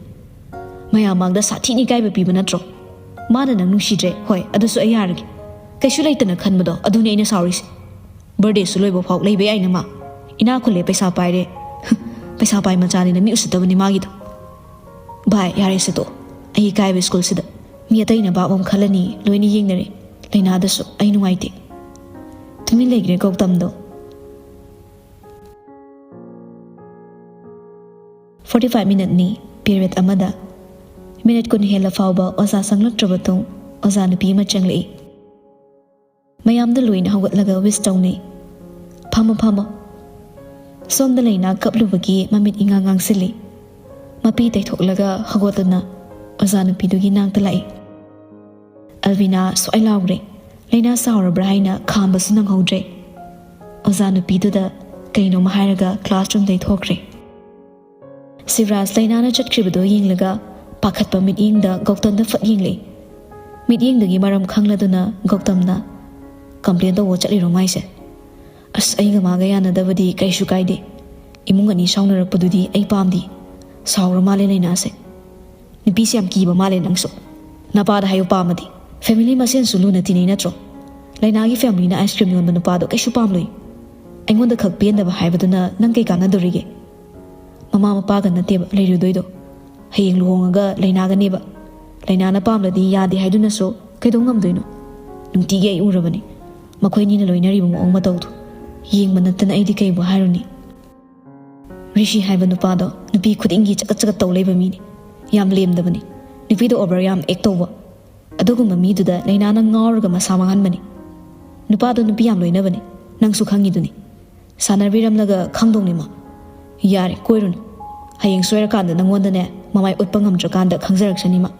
ꯃꯌꯥꯝ ꯃꯥꯡꯗ ꯁꯥꯊꯤꯅ ꯏꯀꯥꯏꯕ ꯄꯤꯕ ꯅꯠꯇ꯭ꯔꯣ? ꯃꯥꯅ ꯅꯪ ꯅꯨꯡꯁꯤꯗ꯭ꯔꯦ, ꯍꯣꯏ, ꯑꯗꯨꯁꯨ ꯑꯩ ꯌꯥꯔꯒꯦ꯫ ꯀꯩꯁꯨ ꯂꯩꯇꯅ ꯈꯟꯕꯗꯣ ꯑꯗꯨꯅꯤ ꯑꯩꯅ ꯁꯥꯎꯔꯤꯁꯦ꯫ ꯕꯥꯔꯗꯦꯁꯨ ꯂꯣꯏꯕ ꯐꯥꯎ ꯂꯩꯕ ꯌꯥꯏꯅ ꯃꯥ꯫ ꯏꯅꯥꯛ ꯈꯨꯜꯂꯦ, ꯄꯩꯁꯥ ꯄꯥꯏꯔꯦ꯫ ꯄꯩꯁꯥ ꯄꯥꯏ ꯃꯆꯥꯅꯤꯅ ꯃꯤ ꯎꯁꯤꯠꯇꯕꯅꯤ ꯃꯥꯒꯤꯗꯣ꯫ ꯚꯥꯏ, ꯌꯥꯔꯦ, ꯁꯦ ꯇꯣꯛꯑꯣ꯫ ꯑꯩ ꯏꯀꯥꯏꯕ ꯁ꯭ꯀꯨꯜꯁꯤꯗ꯫ ꯃꯤ ꯑꯇꯩꯅ ꯚꯥꯞ ꯑꯃ ꯈꯜꯂꯅꯤ, ꯂꯣꯏꯅ ꯌꯦꯡꯅꯔꯦ꯫ ꯂꯩꯅꯥꯗꯁꯨ ꯑꯩ ꯅꯨꯡꯉꯥꯏꯇꯦ꯫ ꯇꯨꯃꯤꯟ ꯂꯩꯈ꯭ꯔꯦ ꯒꯧꯇꯝꯗꯣ꯫ ꯐꯣꯔꯇꯤ ꯐꯥꯏꯚ ꯃꯤꯅꯠꯅꯤ ꯄꯤꯔꯤꯌꯠ ꯑꯃꯗ꯫ ꯃꯤꯅꯤꯠ ꯀꯨꯟ ꯍꯦꯜꯂ ꯐꯥꯎꯕ ꯑꯣꯖꯥ ꯆꯪꯂꯛꯇ꯭ꯔꯕ ꯇꯨꯡ ꯑꯣꯖꯥ ꯅꯨꯄꯤ ꯑꯃ ꯆꯪꯂꯛꯏ꯫ ꯃꯌꯥꯝꯗ ꯂꯣꯏꯅ ꯍꯧꯒꯠꯂꯒ ꯋꯤꯁ ꯇꯧꯅꯩ꯫ "ꯐꯝꯃꯣ, ꯐꯝꯃꯣ꯫" ꯁꯣꯝꯗ ꯂꯩꯅꯥ ꯀꯞꯂꯨꯕꯒꯤ ꯃꯃꯤꯠ ꯏꯉꯥꯡ ꯉꯥꯡꯁꯤꯜꯂꯤ꯫ ꯃꯄꯤ ꯇꯩꯊꯣꯛꯂꯒ ꯍꯧꯒꯠꯇꯨꯅ ꯑꯣꯖꯥ ꯅꯨꯄꯤꯗꯨꯒꯤ ꯅꯥꯛꯇ ꯂꯥꯛꯏ꯫ ꯑꯜꯕꯤꯅꯥ ꯁ꯭ꯋꯥꯏ ꯂꯥꯎꯔꯦ꯫ ꯂꯩꯅꯥ ꯁꯥꯎꯔꯕ꯭ꯔꯥ ꯍꯥꯏꯅ ꯈꯥꯝꯕꯁꯨ ꯅꯪꯍꯧꯗ꯭ꯔꯦ꯫ ꯑꯣꯖꯥ ꯅꯨꯄꯤꯗꯨꯗ ꯀꯩꯅꯣꯝꯃ ꯍꯥꯏꯔꯒ ꯀ꯭ꯂꯥꯁꯔꯨꯝꯗꯩ ꯊꯣꯛꯈ꯭ꯔꯦ꯫ ꯁꯤꯕꯔꯥꯖ ꯂꯩꯅꯥꯅ ꯆꯠꯈ꯭ꯔꯤꯕꯗꯨ ꯌꯦꯡꯂꯒ ꯄꯥꯈꯠꯄ ꯃꯤꯠꯌꯦꯡꯗ ꯒꯧꯇꯝꯗ ꯐꯠ ꯌꯦꯡꯂꯛꯏ꯫ ꯃꯤꯠꯌꯦꯡꯗꯨꯒꯤ ꯃꯔꯝ ꯈꯪꯂꯗꯨꯅ ꯒꯧꯇꯝꯅ, ꯀꯝꯄ꯭ꯂꯦꯟ ꯇꯧꯕ ꯆꯠꯂꯤꯔꯣ ꯃꯥꯏꯁꯦ? ꯑꯁ, ꯑꯩꯒ ꯃꯥꯒ ꯌꯥꯅꯗꯕꯗꯤ ꯀꯩꯁꯨ ꯀꯥꯏꯗꯦ꯫ ꯏꯃꯨꯡ ꯑꯅꯤ ꯁꯥꯎꯅꯔꯛꯄꯗꯨꯗꯤ ꯑꯩ ꯄꯥꯝꯗꯦ꯫ ꯁꯥꯎꯔ ꯃꯥꯜꯂꯦ ꯂꯩꯅꯥꯁꯦ꯫ ꯅꯨꯄꯤꯁꯦ ꯌꯥꯝ ꯀꯤꯕ ꯃꯥꯜꯂꯦ ꯅꯪꯁꯨ꯫ ꯅꯄꯥꯗ ꯍꯥꯏꯌꯨ ꯄꯥꯝꯃꯗꯤ꯫ ꯐꯦꯃꯤꯂꯤ ꯃꯁꯦꯟꯁꯨ ꯂꯨꯅ ꯇꯤꯟꯅꯩ ꯅꯠꯇ꯭ꯔꯣ? ꯂꯩꯅꯥꯒꯤ ꯐꯦꯃꯤꯂꯤꯅ ꯑꯥꯏꯁ ꯀ꯭ꯔꯤꯝ ꯌꯣꯟꯕ ꯅꯨꯄꯥꯗꯣ ꯀꯩꯁꯨ ꯄꯥꯝꯂꯣꯏ꯫ ꯑꯩꯉꯣꯟꯗ ꯈꯛ ꯄꯦꯟꯗꯕ ꯍꯥꯏꯕꯗꯨꯅ ꯅꯪ ꯀꯩ ꯀꯥꯟꯅꯗꯣꯔꯤꯒꯦ? ꯃꯃꯥ ꯃꯄꯥꯒ ꯅꯠꯇꯦꯕ ꯂꯩꯔꯨꯗꯣꯏꯗꯣ꯫ ꯍꯌꯦꯡ ꯂꯨꯍꯣꯡꯉꯒ ꯂꯩꯅꯥꯒꯅꯦꯕ꯫ ꯂꯩꯅꯥꯅ ꯄꯥꯝꯂꯗꯤ ꯌꯥꯗꯦ ꯍꯥꯏꯗꯨꯅꯁꯨ ꯀꯩꯗꯧ ꯉꯝꯗꯣꯏꯅꯣ? ꯅꯨꯡꯇꯤꯒꯤ ꯑꯩ ꯎꯔꯕꯅꯤ꯫ ꯃꯈꯣꯏꯅꯤꯅ ꯂꯣꯏꯅꯔꯤꯕ ꯃꯑꯣꯡ ꯃꯇꯧꯗꯣ꯫ ꯌꯦꯡꯕ ꯅꯠꯇꯅ ꯑꯩꯗꯤ ꯀꯩꯕꯨ ꯍꯥꯏꯔꯨꯅꯤ? ꯔꯤꯁꯤ ꯍꯥꯏꯕ ꯅꯨꯄꯥꯗꯣ ꯅꯨꯄꯤ ꯈꯨꯗꯤꯡꯒꯤ ꯆꯀꯠ ꯆꯀꯠ ꯇꯧ ꯂꯩꯕ ꯃꯤꯅꯤ꯫ ꯌꯥꯝ ꯂꯦꯝꯗꯕꯅꯤ꯫ ꯅꯨꯄꯤꯗꯣ ꯑꯣꯚꯔ ꯌꯥꯝ ꯑꯦꯛ ꯇꯧꯕ꯫ ꯑꯗꯨꯒꯨꯝꯕ ꯃꯤꯗꯨꯗ ꯂꯩꯅꯥꯅ ꯉꯥꯎꯔꯒ ꯃꯁꯥ ꯃꯥꯡꯍꯟꯕꯅꯤ꯫ ꯅꯨꯄꯥꯗꯣ ꯅꯨꯄꯤ ꯌꯥꯝ ꯂꯣꯏꯅꯕꯅꯤ꯫ ꯅꯪꯁꯨ ꯈꯪꯉꯤꯗꯨꯅꯤ꯫ ꯁꯥꯟꯅꯕꯤꯔꯝꯂꯒ ꯈꯪꯗꯧꯅꯤ ꯃꯥ꯫ ꯌꯥꯔꯦ, ꯀꯣꯏꯔꯨꯅꯨ꯫ ꯍꯌꯦꯡ ꯁꯣꯏꯔꯀꯥꯟꯗ ꯅꯪꯉꯣꯟꯗꯅꯦ, ꯃꯃꯥꯏ ꯎꯠꯄ ꯉꯝꯗ꯭ꯔꯀꯥꯟꯗ ꯈꯪꯖꯔꯛꯁꯅꯤ ꯃꯥ꯫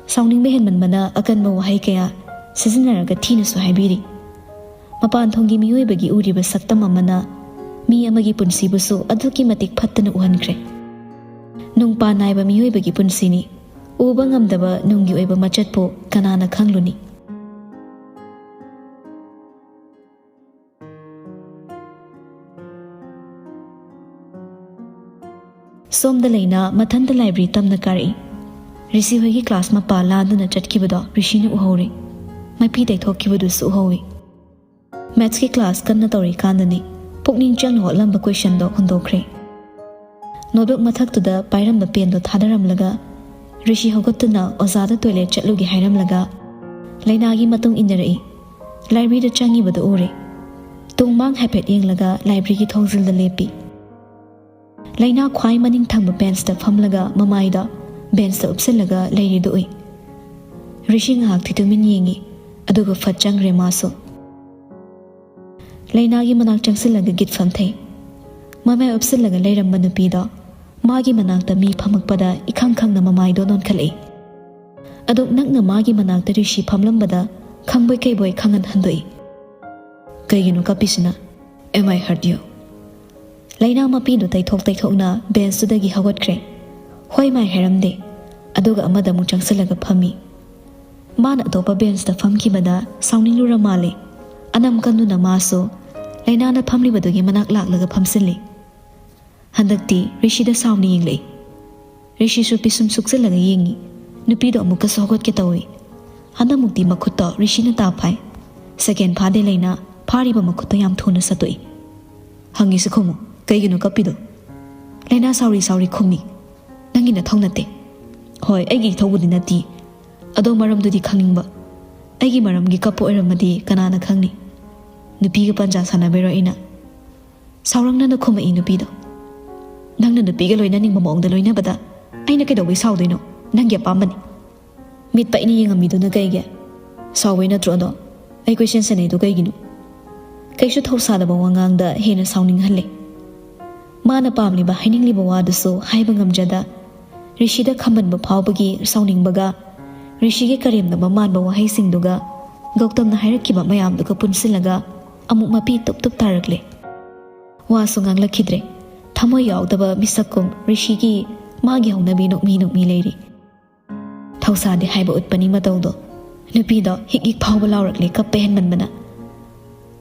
ꯁꯥꯎꯅꯤꯡꯕ ꯍꯦꯟꯃꯟꯕꯅ ꯑꯀꯟꯕ ꯋꯥꯍꯩ ꯀꯌꯥ ꯁꯤꯖꯤꯟꯅꯔꯒ ꯊꯤꯅꯁꯨ ꯍꯥꯏꯕꯤꯔꯤ꯫ ꯃꯄꯥꯟ ꯊꯣꯡꯒꯤ ꯃꯤꯑꯣꯏꯕꯒꯤ ꯎꯔꯤꯕ ꯁꯛꯇꯝ ꯑꯃꯅ ꯃꯤ ꯑꯃꯒꯤ ꯄꯨꯟꯁꯤꯕꯨꯁꯨ ꯑꯗꯨꯛꯀꯤ ꯃꯇꯤꯛ ꯐꯠꯇꯅ ꯎꯍꯟꯈ꯭ꯔꯦ꯫ ꯅꯨꯡꯄꯥ ꯅꯥꯏꯕ ꯃꯤꯑꯣꯏꯕꯒꯤ ꯄꯨꯟꯁꯤꯅꯤ꯫ ꯎꯕ ꯉꯝꯗꯕ ꯅꯨꯡꯒꯤ ꯑꯣꯏꯕ ꯃꯆꯠꯄꯨ ꯀꯅꯥꯅ ꯈꯪꯂꯨꯅꯤ? ꯁꯣꯝꯗ ꯂꯩꯅꯥ ꯃꯊꯟꯇ ꯂꯥꯏꯕ꯭ꯔꯦꯔꯤ ꯇꯝꯅ ꯀꯥꯔꯛꯏ꯫ ꯔꯤꯁꯤ ꯍꯣꯏꯒꯤ ꯀ꯭ꯂꯥꯁ ꯃꯄꯥ ꯂꯥꯟꯗꯨꯅ ꯆꯠꯈꯤꯕꯗꯣ ꯔꯤꯁꯤꯅ ꯎꯍꯧꯔꯦ꯫ ꯃꯥꯏꯄꯤ ꯇꯩꯊꯣꯛꯈꯤꯕꯗꯨꯁꯨ ꯎꯍꯧꯏ꯫ ꯃꯦꯠꯁꯀꯤ ꯀ꯭ꯂꯥꯁ ꯀꯟꯅ ꯇꯧꯔꯤꯀꯥꯟꯗꯅꯤ ꯄꯨꯛꯅꯤꯡ ꯆꯪꯅ ꯍꯣꯠꯂꯝꯕ ꯀꯣꯏꯁꯟꯗꯣ ꯍꯨꯟꯗꯣꯛꯈ꯭ꯔꯦ꯫ ꯅꯣꯠꯕꯨꯛ ꯃꯊꯛꯇꯨꯗ ꯄꯥꯏꯔꯝꯕ ꯄꯦꯟꯗꯣ ꯊꯥꯗꯔꯝꯂꯒ ꯔꯤꯁꯤ ꯍꯧꯒꯠꯇꯨꯅ ꯑꯣꯖꯥꯗ ꯇꯣꯏꯂꯦꯠ ꯆꯠꯂꯨꯒꯦ ꯍꯥꯏꯔꯝꯂꯒ ꯂꯩꯅꯥꯒꯤ ꯃꯇꯨꯡ ꯏꯟꯅꯔꯛꯏ꯫ ꯂꯥꯏꯕ꯭ꯔꯦꯔꯤꯗ ꯆꯪꯉꯤꯕꯗꯨ ꯎꯔꯦ꯫ ꯇꯨꯡ ꯃꯥꯡ ꯍꯥꯏꯐꯦꯠ ꯌꯦꯡꯂꯒ ꯂꯥꯏꯕ꯭ꯔꯦꯔꯤꯒꯤ ꯊꯣꯡꯖꯤꯜꯗ ꯂꯦꯞꯄꯤ꯫ ꯂꯩꯅꯥ ꯈ꯭ꯋꯥꯏ ꯃꯅꯤꯡ ꯊꯪꯕ ꯕꯦꯟꯁꯇ ꯐꯝꯂꯒ ꯃꯃꯥꯏꯗ ꯕꯦꯟꯁꯇ ꯎꯞꯁꯤꯜꯂꯒ ꯂꯩꯔꯤꯗꯨ ꯎꯏ꯫ ꯔꯤꯁꯤ ꯉꯥꯏꯍꯥꯛꯇꯤ ꯇꯨꯃꯤꯟ ꯌꯦꯡꯉꯤ, ꯑꯗꯨꯒ ꯐꯠ ꯆꯪꯈ꯭ꯔꯦ ꯃꯥꯁꯨ꯫ ꯂꯩꯅꯥꯒꯤ ꯃꯅꯥꯛ ꯆꯪꯁꯤꯜꯂꯒ ꯒꯤꯠ ꯐꯝꯊꯩ꯫ ꯃꯃꯥꯏ ꯎꯞꯁꯤꯜꯂꯒ ꯂꯩꯔꯝꯕ ꯅꯨꯄꯤꯗꯣ ꯃꯥꯒꯤ ꯃꯅꯥꯛꯇ ꯃꯤ ꯐꯝꯃꯛꯄꯗ ꯏꯈꯪ ꯈꯪꯅ ꯃꯃꯥꯏꯗꯣ ꯅꯣꯟꯈꯠꯂꯛꯏ꯫ ꯑꯗꯨꯛ ꯅꯛꯅ ꯃꯥꯒꯤ ꯃꯅꯥꯛꯇ ꯔꯤꯁꯤ ꯐꯝꯂꯝꯕꯗ ꯈꯪꯕꯣꯏ ꯀꯩꯕꯣꯏ ꯈꯪꯍꯟ ꯍꯟꯗꯣꯛꯏ꯫ "ꯀꯩꯒꯤꯅꯣ ꯀꯞꯄꯤꯁꯤꯅ? Am I hurt you?" ꯂꯩꯅꯥ ꯃꯄꯤꯗꯨ ꯇꯩꯊꯣꯛ ꯇꯩꯊꯣꯛꯅ ꯕꯦꯟꯁꯇꯨꯗꯒꯤ ꯍꯧꯒꯠꯈ꯭ꯔꯦ꯫ "ꯍꯣꯏ ꯃꯥꯏ" ꯍꯥꯏꯔꯝꯗꯦ꯫ ꯑꯗꯨꯒ ꯑꯃꯗ ꯑꯃꯨꯛ ꯆꯪꯁꯤꯜꯂꯒ ꯐꯝꯃꯤ꯫ ꯃꯥꯅ ꯑꯇꯣꯞꯄ ꯕꯦꯟꯁꯇ ꯐꯝꯈꯤꯕꯗ ꯁꯥꯎꯅꯤꯡꯂꯨꯔ ꯃꯥꯜꯂꯦ꯫ ꯑꯅꯝ ꯀꯟꯗꯨꯅ ꯃꯥꯁꯨ ꯂꯩꯅꯥꯅ ꯐꯝꯂꯤꯕꯗꯨꯒꯤ ꯃꯅꯥꯛ ꯂꯥꯛꯂꯒ ꯐꯝꯁꯤꯜꯂꯤ꯫ ꯍꯟꯗꯛꯇꯤ ꯔꯤꯁꯤꯗ ꯁꯥꯎꯅ ꯌꯦꯡꯂꯛꯏ꯫ ꯔꯤꯁꯤꯁꯨ ꯄꯤꯁꯨꯝ ꯁꯨꯛꯆꯜꯂꯒ ꯌꯦꯡꯉꯤ꯫ ꯅꯨꯄꯤꯗꯣ ꯑꯃꯨꯛꯀꯁꯨ ꯍꯧꯒꯠꯀꯦ ꯇꯧꯏ꯫ ꯍꯟꯗꯛꯃꯨꯛꯇꯤ ꯃꯈꯨꯠꯇꯣ ꯔꯤꯁꯤꯅ ꯇꯥ ꯐꯥꯏ꯫ ꯁꯦꯀꯦꯟ ꯐꯥꯗꯦ ꯂꯩꯅꯥ ꯐꯥꯔꯤꯕ ꯃꯈꯨꯠꯇꯣ ꯌꯥꯝ ꯊꯨꯅ ꯁꯠꯇꯣꯛꯏ꯫ "ꯍꯪꯉꯤꯁꯤ ꯈꯨꯝꯃꯨ, ꯀꯩꯒꯤꯅꯣ ꯀꯞꯄꯤꯗꯣ?" ꯂꯩꯅꯥ ꯁꯥꯎꯔꯤ ꯁꯥꯎꯔꯤ ꯈꯨꯝꯃꯤ꯫ "ꯅꯪꯒꯤ ꯅꯊꯧ ꯅꯠꯇꯦ꯫ ꯍꯣꯏ, ꯑꯩꯒꯤ ꯏꯊꯧꯕꯨꯗꯤ ꯅꯠꯇꯦ꯫ ꯑꯗꯣ ꯃꯔꯝꯗꯨꯗꯤ ꯈꯪꯅꯤꯡꯕ꯫ ꯑꯩꯒꯤ ꯃꯔꯝꯒꯤ ꯀꯞꯄ ꯑꯣꯏꯔꯝꯃꯗꯤ ꯀꯅꯥꯅ ꯈꯪꯅꯤ? ꯅꯨꯄꯤꯒ ꯄꯟꯖꯥ ꯁꯥꯟꯅꯕꯩꯔꯣ ꯑꯩꯅ?" ꯁꯥꯎꯔꯪꯅꯅ ꯈꯨꯝꯃꯛꯏ ꯅꯨꯄꯤꯗꯣ꯫ "ꯅꯪꯅ ꯅꯨꯄꯤꯒ ꯂꯣꯏꯅꯅꯤꯡꯕ ꯃꯑꯣꯡꯗ ꯂꯣꯏꯅꯕꯗ ꯑꯩꯅ ꯀꯩꯗꯧꯕꯩ ꯁꯥꯎꯗꯣꯏꯅꯣ? ꯅꯪꯒꯤ ꯑꯄꯥꯝꯕꯅꯤ꯫ ꯃꯤꯠ ꯄꯩꯅ ꯌꯦꯡꯉꯝꯃꯤꯗꯨꯅ ꯀꯩꯒꯤ? ꯁꯥꯎꯕꯩ ꯅꯠꯇ꯭ꯔꯣ ꯑꯗꯣ? ꯑꯩ ꯀꯣꯏꯁꯦꯟ ꯁꯦꯟꯅꯩꯗꯣ ꯀꯩꯒꯤꯅꯣ?" ꯀꯩꯁꯨ ꯊꯧꯁꯥꯗꯕ ꯋꯥꯉꯥꯡꯗ ꯍꯦꯟꯅ ꯁꯥꯎꯅꯤꯡꯍꯜꯂꯦ꯫ ꯃꯥꯅ ꯄꯥꯝꯂꯤꯕ ꯍꯥꯏꯅꯤꯡꯂꯤꯕ ꯋꯥꯗꯨꯁꯨ ꯍꯥꯏꯕ ꯉꯝꯖꯗ, ꯔꯤꯁꯤꯗ ꯈꯝꯕꯟꯕ ꯐꯥꯎꯕꯒꯤ ꯁꯥꯎꯅꯤꯡꯕꯒ ꯔꯤꯁꯤꯒꯤ ꯀꯔꯦꯝꯅꯕ ꯃꯥꯟꯕ ꯋꯥꯍꯩꯁꯤꯡꯗꯨꯒ ꯒꯧꯇꯝꯅ ꯍꯥꯏꯔꯛꯈꯤꯕ ꯃꯌꯥꯝꯗꯨꯒ ꯄꯨꯟꯁꯤꯜꯂꯒ ꯑꯃꯨꯛ ꯃꯄꯤ ꯇꯨꯞ ꯇꯨꯞ ꯇꯥꯔꯛꯂꯦ꯫ ꯋꯥꯁꯨ ꯉꯥꯡꯂꯛꯈꯤꯗ꯭ꯔꯦ꯫ ꯊꯃꯣꯏ ꯌꯥꯎꯗꯕ ꯃꯤꯁꯛꯀꯨꯝ ꯔꯤꯁꯤꯒꯤ ꯃꯥꯒꯤ ꯍꯧꯅꯕꯤ ꯅꯣꯛꯃꯤ ꯅꯣꯛꯃꯤ ꯂꯩꯔꯤ꯫ ꯊꯧꯁꯥꯗꯦ ꯍꯥꯏꯕ ꯎꯠꯄꯅꯤ ꯃꯇꯧꯗꯣ꯫ ꯅꯨꯄꯤꯗꯣ ꯍꯤꯛ ꯍꯤꯛ ꯐꯥꯎꯕ ꯂꯥꯎꯔꯛꯂꯦ ꯀꯞꯄ ꯍꯦꯟꯃꯟꯕꯅ꯫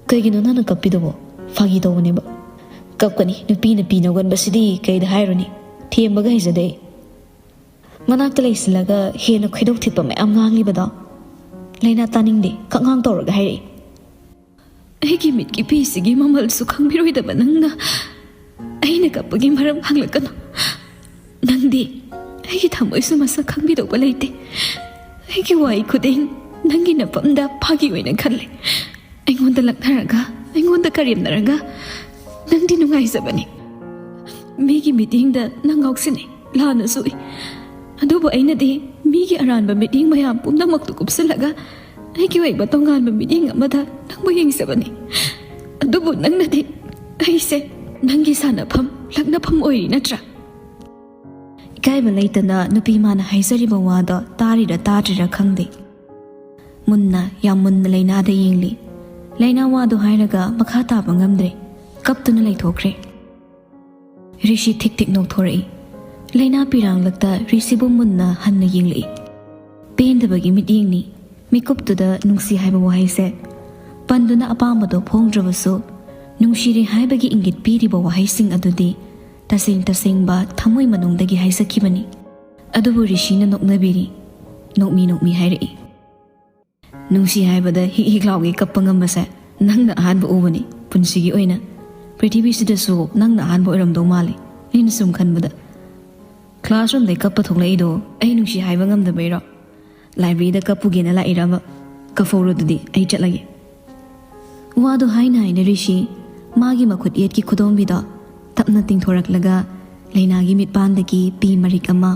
"ꯀꯩꯒꯤꯅꯣ ꯅꯪꯅ ꯀꯞꯄꯤꯗꯨꯕꯣ? ꯐꯥꯒꯤ ꯇꯧꯕꯅꯦꯕ꯫" "ꯀꯞꯀꯅꯤ, ꯅꯨꯄꯤꯅ ꯄꯤ ꯅꯧꯒꯟꯕꯁꯤꯗꯤ ꯀꯩꯗ ꯍꯥꯏꯔꯨꯅꯤ? ꯊꯦꯝꯕꯒ ꯍꯩꯖꯗꯦ ꯑꯩ꯫" ꯃꯅꯥꯛꯇ ꯂꯩꯁꯤꯜꯂꯒ ꯍꯦꯟꯅ ꯈꯣꯏꯗꯧ ꯊꯤꯠꯄ ꯃꯌꯥꯝ ꯉꯥꯡꯂꯤꯕꯗꯣ ꯂꯩꯅꯥ ꯇꯥꯅꯤꯡꯗꯦ, ꯈꯛꯉꯥꯡ ꯇꯧꯔꯒ ꯍꯥꯏꯔꯛꯏ꯫ "ꯑꯩꯒꯤ ꯃꯤꯠꯀꯤ ꯄꯤꯁꯤꯒꯤ ꯃꯃꯜꯁꯨ ꯈꯪꯕꯤꯔꯣꯏꯗꯕ ꯅꯪꯅ ꯑꯩꯅ ꯀꯞꯄꯒꯤ ꯃꯔꯝ ꯍꯪꯂꯛꯀꯅꯨ꯫ ꯅꯪꯗꯤ ꯑꯩꯒꯤ ꯊꯃꯣꯏꯁꯨ ꯃꯁꯛ ꯈꯪꯕꯤꯗꯧꯕ ꯂꯩꯇꯦ꯫ ꯑꯩꯒꯤ ꯋꯥꯍꯩ ꯈꯨꯗꯤꯡ ꯅꯪꯒꯤ ꯅꯐꯝꯗ ꯐꯥꯒꯤ ꯑꯣꯏꯅ ꯈꯜꯂꯦ꯫ ꯑꯩꯉꯣꯟꯗ ꯂꯛꯅꯔꯒ, ꯑꯩꯉꯣꯟꯗ ꯀꯔꯦꯝꯅꯔꯒ ꯅꯪꯗꯤ ꯅꯨꯡꯉꯥꯏꯖꯕꯅꯤ꯫ ꯃꯤꯒꯤ ꯃꯤꯠꯌꯦꯡꯗ ꯅꯪ ꯉꯥꯎꯁꯤꯟꯅꯩ, ꯂꯥꯟꯅꯁꯨ ꯎꯏ꯫ ꯑꯗꯨꯕꯨ ꯑꯩꯅꯗꯤ ꯃꯤꯒꯤ ꯑꯔꯥꯟꯕ ꯃꯤꯠꯌꯦꯡ ꯃꯌꯥꯝ ꯄꯨꯝꯅꯃꯛꯇꯨ ꯀꯨꯞꯁꯤꯜꯂꯒ ꯑꯩꯒꯤ ꯑꯣꯏꯕ ꯇꯣꯉꯥꯟꯕ ꯃꯤꯠꯌꯦꯡ ꯑꯃꯗ ꯅꯪꯕꯨ ꯌꯦꯡꯖꯕꯅꯤ꯫ ꯑꯗꯨꯕꯨ ꯅꯪꯅꯗꯤ ꯑꯩꯁꯦ ꯅꯪꯒꯤ ꯁꯥꯟꯅꯐꯝ, ꯂꯛꯅꯐꯝ ꯑꯣꯏꯔꯤ ꯅꯠꯇ꯭ꯔꯥ?" ꯏꯀꯥꯏꯕ ꯂꯩꯇꯅ ꯅꯨꯄꯤ ꯃꯥꯅ ꯍꯥꯏꯖꯔꯤꯕ ꯋꯥꯗꯣ ꯇꯥꯔꯤꯔ ꯇꯥꯗ꯭ꯔꯤꯔ ꯈꯪꯗꯦ꯫ ꯃꯨꯟꯅ, ꯌꯥꯝ ꯃꯨꯟꯅ ꯂꯩꯅꯥꯗ ꯌꯦꯡꯂꯤ꯫ ꯂꯩꯅꯥ ꯋꯥꯗꯣ ꯍꯥꯏꯔꯒ ꯃꯈꯥ ꯇꯥꯕ ꯉꯝꯗ꯭ꯔꯦ꯫ ꯀꯞꯇꯨꯅ ꯂꯩꯊꯣꯛꯈ꯭ꯔꯦ꯫ ꯔꯤꯁꯤ ꯊꯤꯛ ꯊꯤꯛ ꯅꯣꯛꯊꯣꯔꯛꯏ꯫ ꯂꯩꯅꯥ ꯄꯤꯔꯥꯡꯂꯛꯇ ꯔꯤꯁꯤꯕꯨ ꯃꯨꯟꯅ ꯍꯟꯅ ꯌꯦꯡꯂꯛꯏ꯫ ꯄꯦꯟꯗꯕꯒꯤ ꯃꯤꯠꯌꯦꯡꯅꯤ꯫ ꯃꯤꯀꯨꯞꯇꯨꯗ ꯅꯨꯡꯁꯤ ꯍꯥꯏꯕ ꯋꯥꯍꯩꯁꯦ ꯄꯟꯗꯨꯅ ꯑꯄꯥꯝꯕꯗꯣ ꯐꯣꯡꯗ꯭ꯔꯕꯁꯨ, ꯅꯨꯡꯁꯤꯔꯦ ꯍꯥꯏꯕꯒꯤ ꯏꯪꯒꯤꯠ ꯄꯤꯔꯤꯕ ꯋꯥꯍꯩꯁꯤꯡ ꯑꯗꯨꯗꯤ ꯇꯁꯦꯡ ꯇꯁꯦꯡꯕ ꯊꯃꯣꯏ ꯃꯅꯨꯡꯗꯒꯤ ꯍꯥꯏꯖꯈꯤꯕꯅꯤ꯫ ꯑꯗꯨꯕꯨ ꯔꯤꯁꯤꯅ ꯅꯣꯛꯅꯕꯤꯔꯤ꯫ ꯅꯣꯛꯃꯤ ꯅꯣꯛꯃꯤ ꯍꯥꯏꯔꯛꯏ, "ꯅꯨꯡꯁꯤ ꯍꯥꯏꯕꯗ ꯍꯤꯛ ꯍꯤꯛ ꯂꯥꯎꯒꯩ ꯀꯞꯄ ꯉꯝꯕꯁꯦ ꯅꯪꯅ ꯑꯍꯥꯟꯕ ꯎꯕꯅꯤ ꯄꯨꯟꯁꯤꯒꯤ ꯑꯣꯏꯅ꯫ ꯄ꯭ꯔꯤꯊꯤꯕꯤꯁꯤꯗꯁꯨ ꯅꯪꯅ ꯑꯍꯥꯟꯕ ꯑꯣꯏꯔꯝꯗꯧ ꯃꯥꯜꯂꯤ꯫ ꯑꯩꯅ ꯁꯨꯝ ꯈꯟꯕꯗ꯫ ꯀ꯭ꯂꯥꯁꯔꯨꯝꯗꯩ ꯀꯞꯄ ꯊꯣꯛꯂꯛꯏꯗꯣ ꯑꯩ ꯅꯨꯡꯁꯤ ꯍꯥꯏꯕ ꯉꯝꯗꯕꯩꯔꯣ? ꯂꯥꯏꯕ꯭ꯔꯦꯔꯤꯗ ꯀꯞꯄꯨꯒꯦꯅ ꯂꯥꯛꯏꯔꯕ? ꯀꯞꯐꯧꯔꯣ ꯑꯗꯨꯗꯤ, ꯑꯩ ꯆꯠꯂꯒꯦ꯫" ꯋꯥꯗꯣ ꯍꯥꯏꯅ ꯍꯥꯏꯅ ꯔꯤꯁꯤ ꯃꯥꯒꯤ ꯃꯈꯨꯠ ꯌꯦꯠꯀꯤ ꯈꯨꯗꯣꯝꯕꯤꯗꯣ ꯇꯞꯅ ꯇꯤꯡꯊꯣꯔꯛꯂꯒ ꯂꯩꯅꯥꯒꯤ ꯃꯤꯠꯄꯥꯟꯗꯒꯤ ꯄꯤ ꯃꯔꯤꯛ ꯑꯃ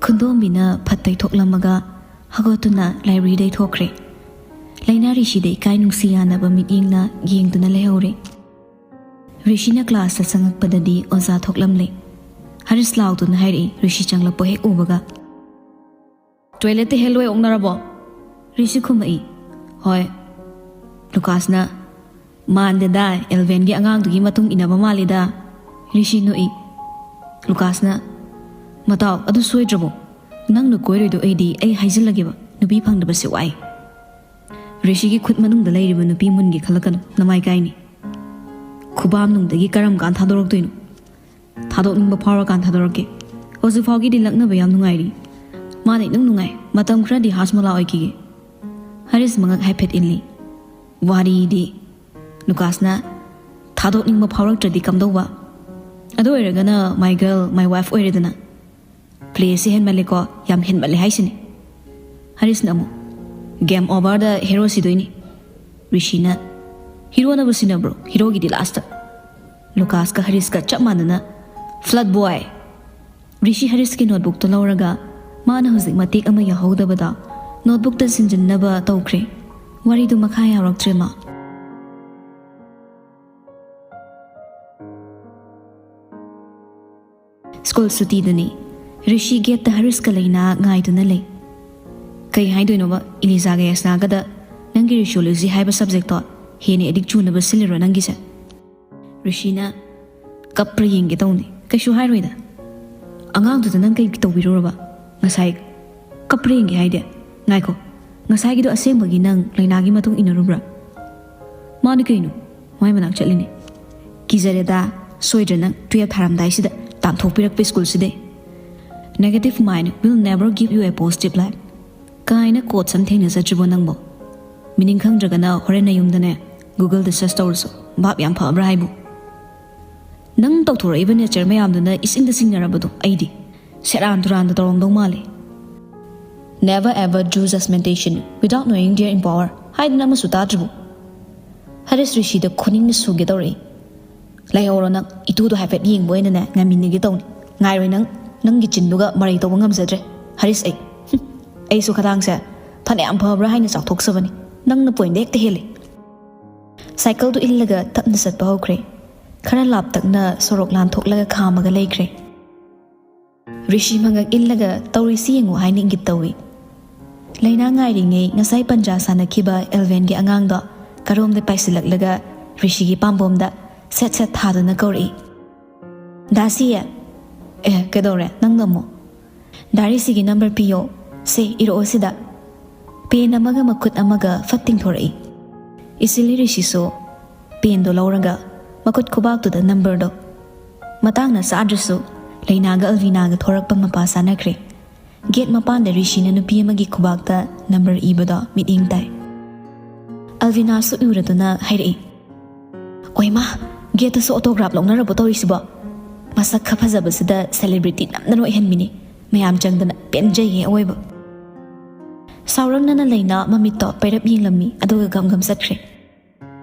ꯈꯨꯗꯣꯝꯕꯤꯅ ꯐꯠ ꯇꯩꯊꯣꯛꯂꯝꯃꯒ ꯍꯧꯒꯠꯇꯨꯅ ꯂꯥꯏꯕ꯭ꯔꯦꯔꯤꯗꯩ ꯊꯣꯛꯈ꯭ꯔꯦ꯫ ꯂꯩꯅꯥ ꯔꯤꯁꯤꯗ ꯏꯀꯥꯏ ꯅꯨꯡꯁꯤ ꯌꯥꯅꯕ ꯃꯤꯠꯌꯦꯡꯅ ꯌꯦꯡꯗꯨꯅ ꯂꯩꯍꯧꯔꯦ꯫ ꯔꯤꯁꯤꯅ ꯀ꯭ꯂꯥꯁꯇ ꯆꯪꯉꯛꯄꯗꯗꯤ ꯑꯣꯖꯥ ꯊꯣꯛꯂꯝꯂꯦ꯫ ꯍꯔꯤꯁ ꯂꯥꯎꯗꯨꯅ ꯍꯥꯏꯔꯛꯏ ꯔꯤꯁꯤ ꯆꯪꯂꯛꯄ ꯍꯦꯛ ꯎꯕꯒ꯫ "ꯇꯣꯏꯂꯦꯠꯇ ꯍꯦꯜ ꯂꯣꯏ ꯑꯣꯛꯅꯔꯕꯣ?" ꯔꯤꯁꯤ ꯈꯨꯝꯃꯛꯏ꯫ "ꯍꯣꯏ꯫" ꯂꯨꯀꯥꯁꯅ, "ꯃꯥꯟꯗꯦꯗ, ꯑꯦꯜꯚꯦꯟꯒꯤ ꯑꯉꯥꯡꯗꯨꯒꯤ ꯃꯇꯨꯡ ꯏꯟꯅꯕ ꯃꯥꯜꯂꯤꯗ꯫" ꯔꯤꯁꯤ ꯅꯣꯛꯏ꯫ ꯂꯨꯀꯥꯁꯅ, "ꯃꯇꯥꯎ, ꯑꯗꯨ ꯁꯣꯏꯗ꯭ꯔꯕꯣ? ꯅꯪꯅ ꯀꯣꯏꯔꯣꯏꯗꯣ ꯑꯩꯗꯤ, ꯑꯩ ꯍꯥꯏꯖꯤꯜꯂꯒꯦꯕ, ꯅꯨꯄꯤ ꯐꯪꯗꯕꯁꯦ ꯋꯥꯏ꯫" ꯔꯤꯁꯤꯒꯤ ꯈꯨꯠ ꯃꯅꯨꯡꯗ ꯂꯩꯔꯤꯕ ꯅꯨꯄꯤ ꯃꯨꯟꯒꯦ ꯈꯜꯂꯛꯀꯅꯨ, ꯅꯃꯥꯏ ꯀꯥꯏꯅꯤ꯫ ꯈꯨꯕꯥꯝ ꯅꯨꯡꯗꯒꯤ ꯀꯔꯝ ꯀꯥꯟ ꯊꯥꯗꯣꯔꯛꯇꯣꯏꯅꯣ? ꯊꯥꯗꯣꯛꯅꯤꯡꯕ ꯐꯥꯎꯔꯀꯥꯟ ꯊꯥꯗꯣꯔꯛꯀꯦ꯫ ꯍꯧꯖꯤꯛ ꯐꯥꯎꯒꯤꯗꯤ ꯂꯛꯅꯕ ꯌꯥꯝ ꯅꯨꯡꯉꯥꯏꯔꯤ꯫ ꯃꯥꯅ ꯏꯅꯨꯡ ꯅꯨꯡꯉꯥꯏ꯫ ꯃꯇꯝ ꯈꯔꯗꯤ ꯍꯥꯖꯃꯣꯂꯥ ꯑꯣꯏꯈꯤꯒꯦ꯫ ꯍꯔꯤꯁ ꯃꯉꯛ ꯍꯥꯏꯐꯦꯠ ꯏꯜꯂꯤ꯫ ꯋꯥꯔꯤꯗꯤ꯫ ꯂꯨꯀꯥꯁꯅ, "ꯊꯥꯗꯣꯛꯅꯤꯡꯕ ꯐꯥꯎꯔꯛꯇ꯭ꯔꯗꯤ ꯀꯝꯗꯧꯕ? ꯑꯗꯨ ꯑꯣꯏꯔꯒꯅ my girl, my wife ꯑꯣꯏꯔꯦꯗꯅ꯫" "ꯄ꯭ꯂꯦꯁꯦ ꯍꯦꯟꯃꯜꯂꯦꯀꯣ, ꯌꯥꯝ ꯍꯦꯟꯃꯜꯂꯦ ꯍꯥꯏꯁꯤꯅꯦ꯫" ꯍꯔꯤꯁꯅ ꯑꯃꯨꯛ, "ꯒꯦꯝ ꯑꯣꯚꯔꯗ ꯍꯦꯔꯣ ꯁꯤꯗꯣꯏꯅꯤ꯫" ꯔꯤꯁꯤꯅ, "ꯍꯤꯔꯣꯅꯕꯨ ꯁꯤꯟꯅꯕ꯭ꯔꯣ? ꯍꯤꯔꯣꯒꯤꯗꯤ ꯂꯥꯁꯇ꯫" ꯂꯨꯀꯥꯁꯀ ꯍꯔꯤꯁꯀ ꯆꯞ ꯃꯥꯟꯅꯅ, "ꯐ꯭ꯂꯠ ꯕꯣꯏ!" ꯔꯤꯁꯤ ꯍꯔꯤꯁꯀꯤ ꯅꯣꯠꯕꯨꯛꯇꯣ ꯂꯧꯔꯒ ꯃꯥꯅ ꯍꯧꯖꯤꯛ ꯃꯇꯦꯛ ꯑꯃ ꯌꯥꯍꯧꯗꯕꯗ ꯅꯣꯠꯕꯨꯛꯇ ꯁꯤꯟꯖꯤꯟꯅꯕ ꯇꯧꯈ꯭ꯔꯦ꯫ ꯋꯥꯔꯤꯗꯨ ꯃꯈꯥ ꯌꯥꯎꯔꯛꯇ꯭ꯔꯦ ꯃꯥ꯫ ꯁ꯭ꯀꯨꯜ ꯁꯨꯇꯤꯗꯅꯤ꯫ ꯔꯤꯁꯤ ꯒꯦꯠꯇ ꯍꯔꯤꯁꯀ ꯂꯩꯅꯥ ꯉꯥꯏꯗꯨꯅ ꯂꯩ꯫ "ꯀꯩ ꯍꯥꯏꯗꯣꯏꯅꯣꯕ, ꯏꯂꯤꯖꯥꯒ ꯌꯥꯁꯅꯥꯒꯗ ꯅꯪꯒꯤ ꯔꯤꯁꯣꯂꯣꯖꯤ ꯍꯥꯏꯕ ꯁꯕꯖꯦꯛꯇꯣ ꯍꯦꯟꯅ ꯑꯦꯗꯤꯛ ꯆꯨꯅꯕ ꯁꯤꯜꯂꯤꯔꯣ ꯅꯪꯒꯤꯁꯦ?" ꯔꯤꯁꯤꯅ ꯀꯞꯄ꯭ꯔꯥ ꯌꯦꯡꯒꯦ ꯇꯧꯅꯤ꯫ "ꯀꯩꯁꯨ ꯍꯥꯏꯔꯣꯏꯗ꯫ ꯑꯉꯥꯡꯗꯨꯗ ꯅꯪ ꯀꯩ ꯇꯧꯕꯤꯔꯨꯔꯕ? ꯉꯁꯥꯏ ꯀꯞꯄ꯭ꯔꯦꯡꯒꯦ ꯍꯥꯏꯗꯤ? ꯉꯥꯏꯈꯣ, ꯉꯁꯥꯏꯒꯤꯗꯣ ꯑꯁꯦꯡꯕꯒꯤ ꯅꯪ ꯂꯩꯅꯥꯒꯤ ꯃꯇꯨꯡ ꯏꯟꯅꯔꯨꯕ꯭ꯔꯥ? ꯃꯥꯅ ꯀꯩꯅꯣ? ꯃꯥꯏ ꯃꯅꯥꯛ ꯆꯠꯂꯤꯅꯦ꯫ ꯀꯤꯖꯔꯦꯗ, ꯁꯣꯏꯗ꯭ꯔꯦ ꯅꯪ twelve ꯊꯥꯔꯝꯗꯥꯏꯁꯤꯗ ꯇꯥꯟꯊꯣꯛꯄꯤꯔꯛꯄ ꯁ꯭ꯀꯨꯜꯁꯤꯗꯩ꯫ "Negative mind will never give you a positive life" ꯀꯥꯏꯅ ꯀꯣꯠꯁ ꯑꯃ ꯊꯦꯡꯅꯖꯗ꯭ꯔꯤꯕꯣ ꯅꯪꯕꯣ? ꯃꯤꯅꯤꯡ ꯈꯪꯗ꯭ꯔꯒꯅ ꯍꯣꯔꯦꯟ ꯅꯌꯨꯝꯗꯅꯦ ꯒꯨꯒꯜꯗ ꯁꯔꯁ ꯇꯧꯔꯁꯨ꯫ ꯚꯥꯞ ꯌꯥꯝ ꯐꯕ꯭ꯔꯥ ꯍꯥꯏꯕꯨ? ꯅꯪ ꯇꯧꯊꯣꯔꯛꯏꯕ ꯅꯦꯆꯔ ꯃꯌꯥꯝꯗꯨꯅ ꯏꯁꯤꯡꯗ ꯁꯤꯡꯅꯔꯕꯗꯣ ꯑꯩꯗꯤ ꯁꯦꯔꯥꯟ ꯇꯨꯔꯥꯟꯗ ꯇꯧꯔꯝꯗꯧ ꯃꯥꯜꯂꯦ꯫ "Never ever do judgmentation without knowing their empower" ꯍꯥꯏꯗꯅ ꯑꯃꯁꯨ ꯇꯥꯗ꯭ꯔꯤꯕꯣ? ꯍꯔꯤꯁ ꯔꯤꯁꯤꯗ ꯈꯨꯅꯤꯡꯅ ꯁꯨꯒꯦ ꯇꯧꯔꯛꯏ꯫ "ꯂꯩꯍꯧꯔꯣ ꯅꯪ, ꯏꯇꯨꯗꯣ ꯍꯥꯏꯐꯦꯠ ꯌꯦꯡꯕ ꯑꯣꯏꯅꯅꯦ ꯉꯥꯏꯃꯤꯟꯅꯒꯦ ꯇꯧꯅꯤ꯫ ꯉꯥꯏꯔꯣꯏ ꯅꯪ, ꯅꯪꯒꯤ ꯆꯤꯟꯗꯨꯒ ꯃꯔꯩ ꯇꯧꯕ ꯉꯝꯖꯗ꯭ꯔꯦ ꯍꯔꯤꯁ ꯑꯩ꯫ ꯍꯨꯝ, ꯑꯩꯁꯨ ꯈꯗꯥꯡꯁꯦ ꯐꯅꯌꯥꯝ ꯐꯕ꯭ꯔꯥ ꯍꯥꯏꯅ ꯆꯥꯎꯊꯣꯛꯆꯕꯅꯤ, ꯅꯪꯅ ꯄꯣꯏꯟꯗ ꯍꯦꯛꯇ ꯍꯦꯜꯂꯤ"꯫ ꯁꯥꯏꯀꯜꯗꯨ ꯏꯜꯂꯒ ꯇꯞꯅ ꯆꯠꯄ ꯍꯧꯈ꯭ꯔꯦ꯫ ꯈꯔ ꯂꯥꯞꯇꯛꯅ ꯁꯣꯔꯣꯛ ꯂꯥꯟꯊꯣꯛꯂꯒ ꯈꯥꯝꯃꯒ ꯂꯩꯈ꯭ꯔꯦ꯫ ꯔꯤꯁꯤ ꯃꯉꯛ ꯏꯜꯂꯒ "ꯇꯧꯔꯤꯁꯤ ꯌꯦꯡꯉꯨ" ꯍꯥꯏꯅ ꯏꯪꯒꯤꯠ ꯇꯧꯏ꯫ ꯂꯩꯅꯥ ꯉꯥꯏꯔꯤꯉꯩ ꯉꯁꯥꯏ ꯄꯟꯖꯥ ꯁꯥꯟꯅꯈꯤꯕ ꯑꯦꯜꯚꯦꯟꯒꯤ ꯑꯉꯥꯡꯗꯣ ꯀꯔꯣꯝꯗ ꯄꯥꯏꯁꯤꯜꯂꯛꯂꯒ ꯔꯤꯁꯤꯒꯤ ꯄꯥꯝꯕꯣꯝꯗ ꯁꯦꯠ ꯁꯦꯠ ꯊꯥꯗꯨꯅ ꯀꯧꯔꯛꯏ꯫ "ꯗꯥꯁꯤ"꯫ "ꯑꯦ, ꯀꯩꯗꯧꯔꯦ ꯅꯪꯅ ꯑꯃꯨꯛ?" "ꯗꯥ ꯔꯤꯁꯤꯒꯤ ꯅꯝꯕꯔ ꯄꯤꯌꯣ꯫ ꯁꯦ, ꯏꯔꯛꯑꯣ ꯁꯤꯗ"꯫ ꯄꯦꯟ ꯑꯃꯒ ꯃꯈꯨꯠ ꯑꯃꯒ ꯐꯠ ꯇꯤꯡꯊꯣꯔꯛꯏ꯫ ꯏꯁꯤꯂꯤ ꯔꯤꯁꯤꯁꯨ ꯄꯦꯟꯗꯣ ꯂꯧꯔꯒ ꯃꯈꯨꯠ ꯈꯨꯕꯥꯛꯇꯨꯗ ꯅꯝꯕꯔꯗꯣ꯫ ꯃꯇꯥꯡꯅ ꯆꯥꯗ꯭ꯔꯁꯨ ꯂꯩꯅꯥꯒ ꯑꯜꯚꯤꯅꯥꯒ ꯊꯣꯔꯛꯄ ꯃꯄꯥ ꯆꯥꯅꯈ꯭ꯔꯦ꯫ ꯒꯦꯠ ꯃꯄꯥꯟꯗ ꯔꯤꯁꯤꯅ ꯅꯨꯄꯤ ꯑꯃꯒꯤ ꯈꯨꯕꯥꯛꯇ ꯅꯝꯕꯔ ꯏꯕꯗꯣ ꯃꯤꯠꯌꯦꯡ ꯇꯥꯏ꯫ ꯑꯜꯚꯤꯅꯥꯁꯨ ꯎꯔꯗꯨꯅ ꯍꯥꯏꯔꯛꯏ, "ꯑꯣꯏꯃꯥ, ꯒꯦꯠꯇꯁꯨ ꯑꯣꯇꯣꯒ꯭ꯔꯥꯐ ꯂꯧꯅꯔꯕꯣ ꯇꯧꯔꯤꯁꯤꯕꯣ? ꯃꯁꯛ ꯈ ꯐꯖꯕꯁꯤꯗ ꯁꯦꯂꯦꯕ꯭ꯔꯤꯇꯤ ꯅꯝꯗꯅ ꯑꯣꯏꯍꯟꯕꯤꯅꯤ꯫ ꯃꯌꯥꯝ ꯆꯪꯗꯅ ꯄꯦꯟꯖꯩꯌꯦ ꯑꯋꯣꯏꯕ"꯫ ꯁꯥꯎꯔꯛꯅꯅ ꯂꯩꯅꯥ ꯃꯃꯤꯠꯇꯣ ꯄꯩꯔꯞ ꯌꯦꯡꯂꯝꯃꯤ, ꯑꯗꯨꯒ ꯒꯝ ꯒꯝ ꯆꯠꯈ꯭ꯔꯦ꯫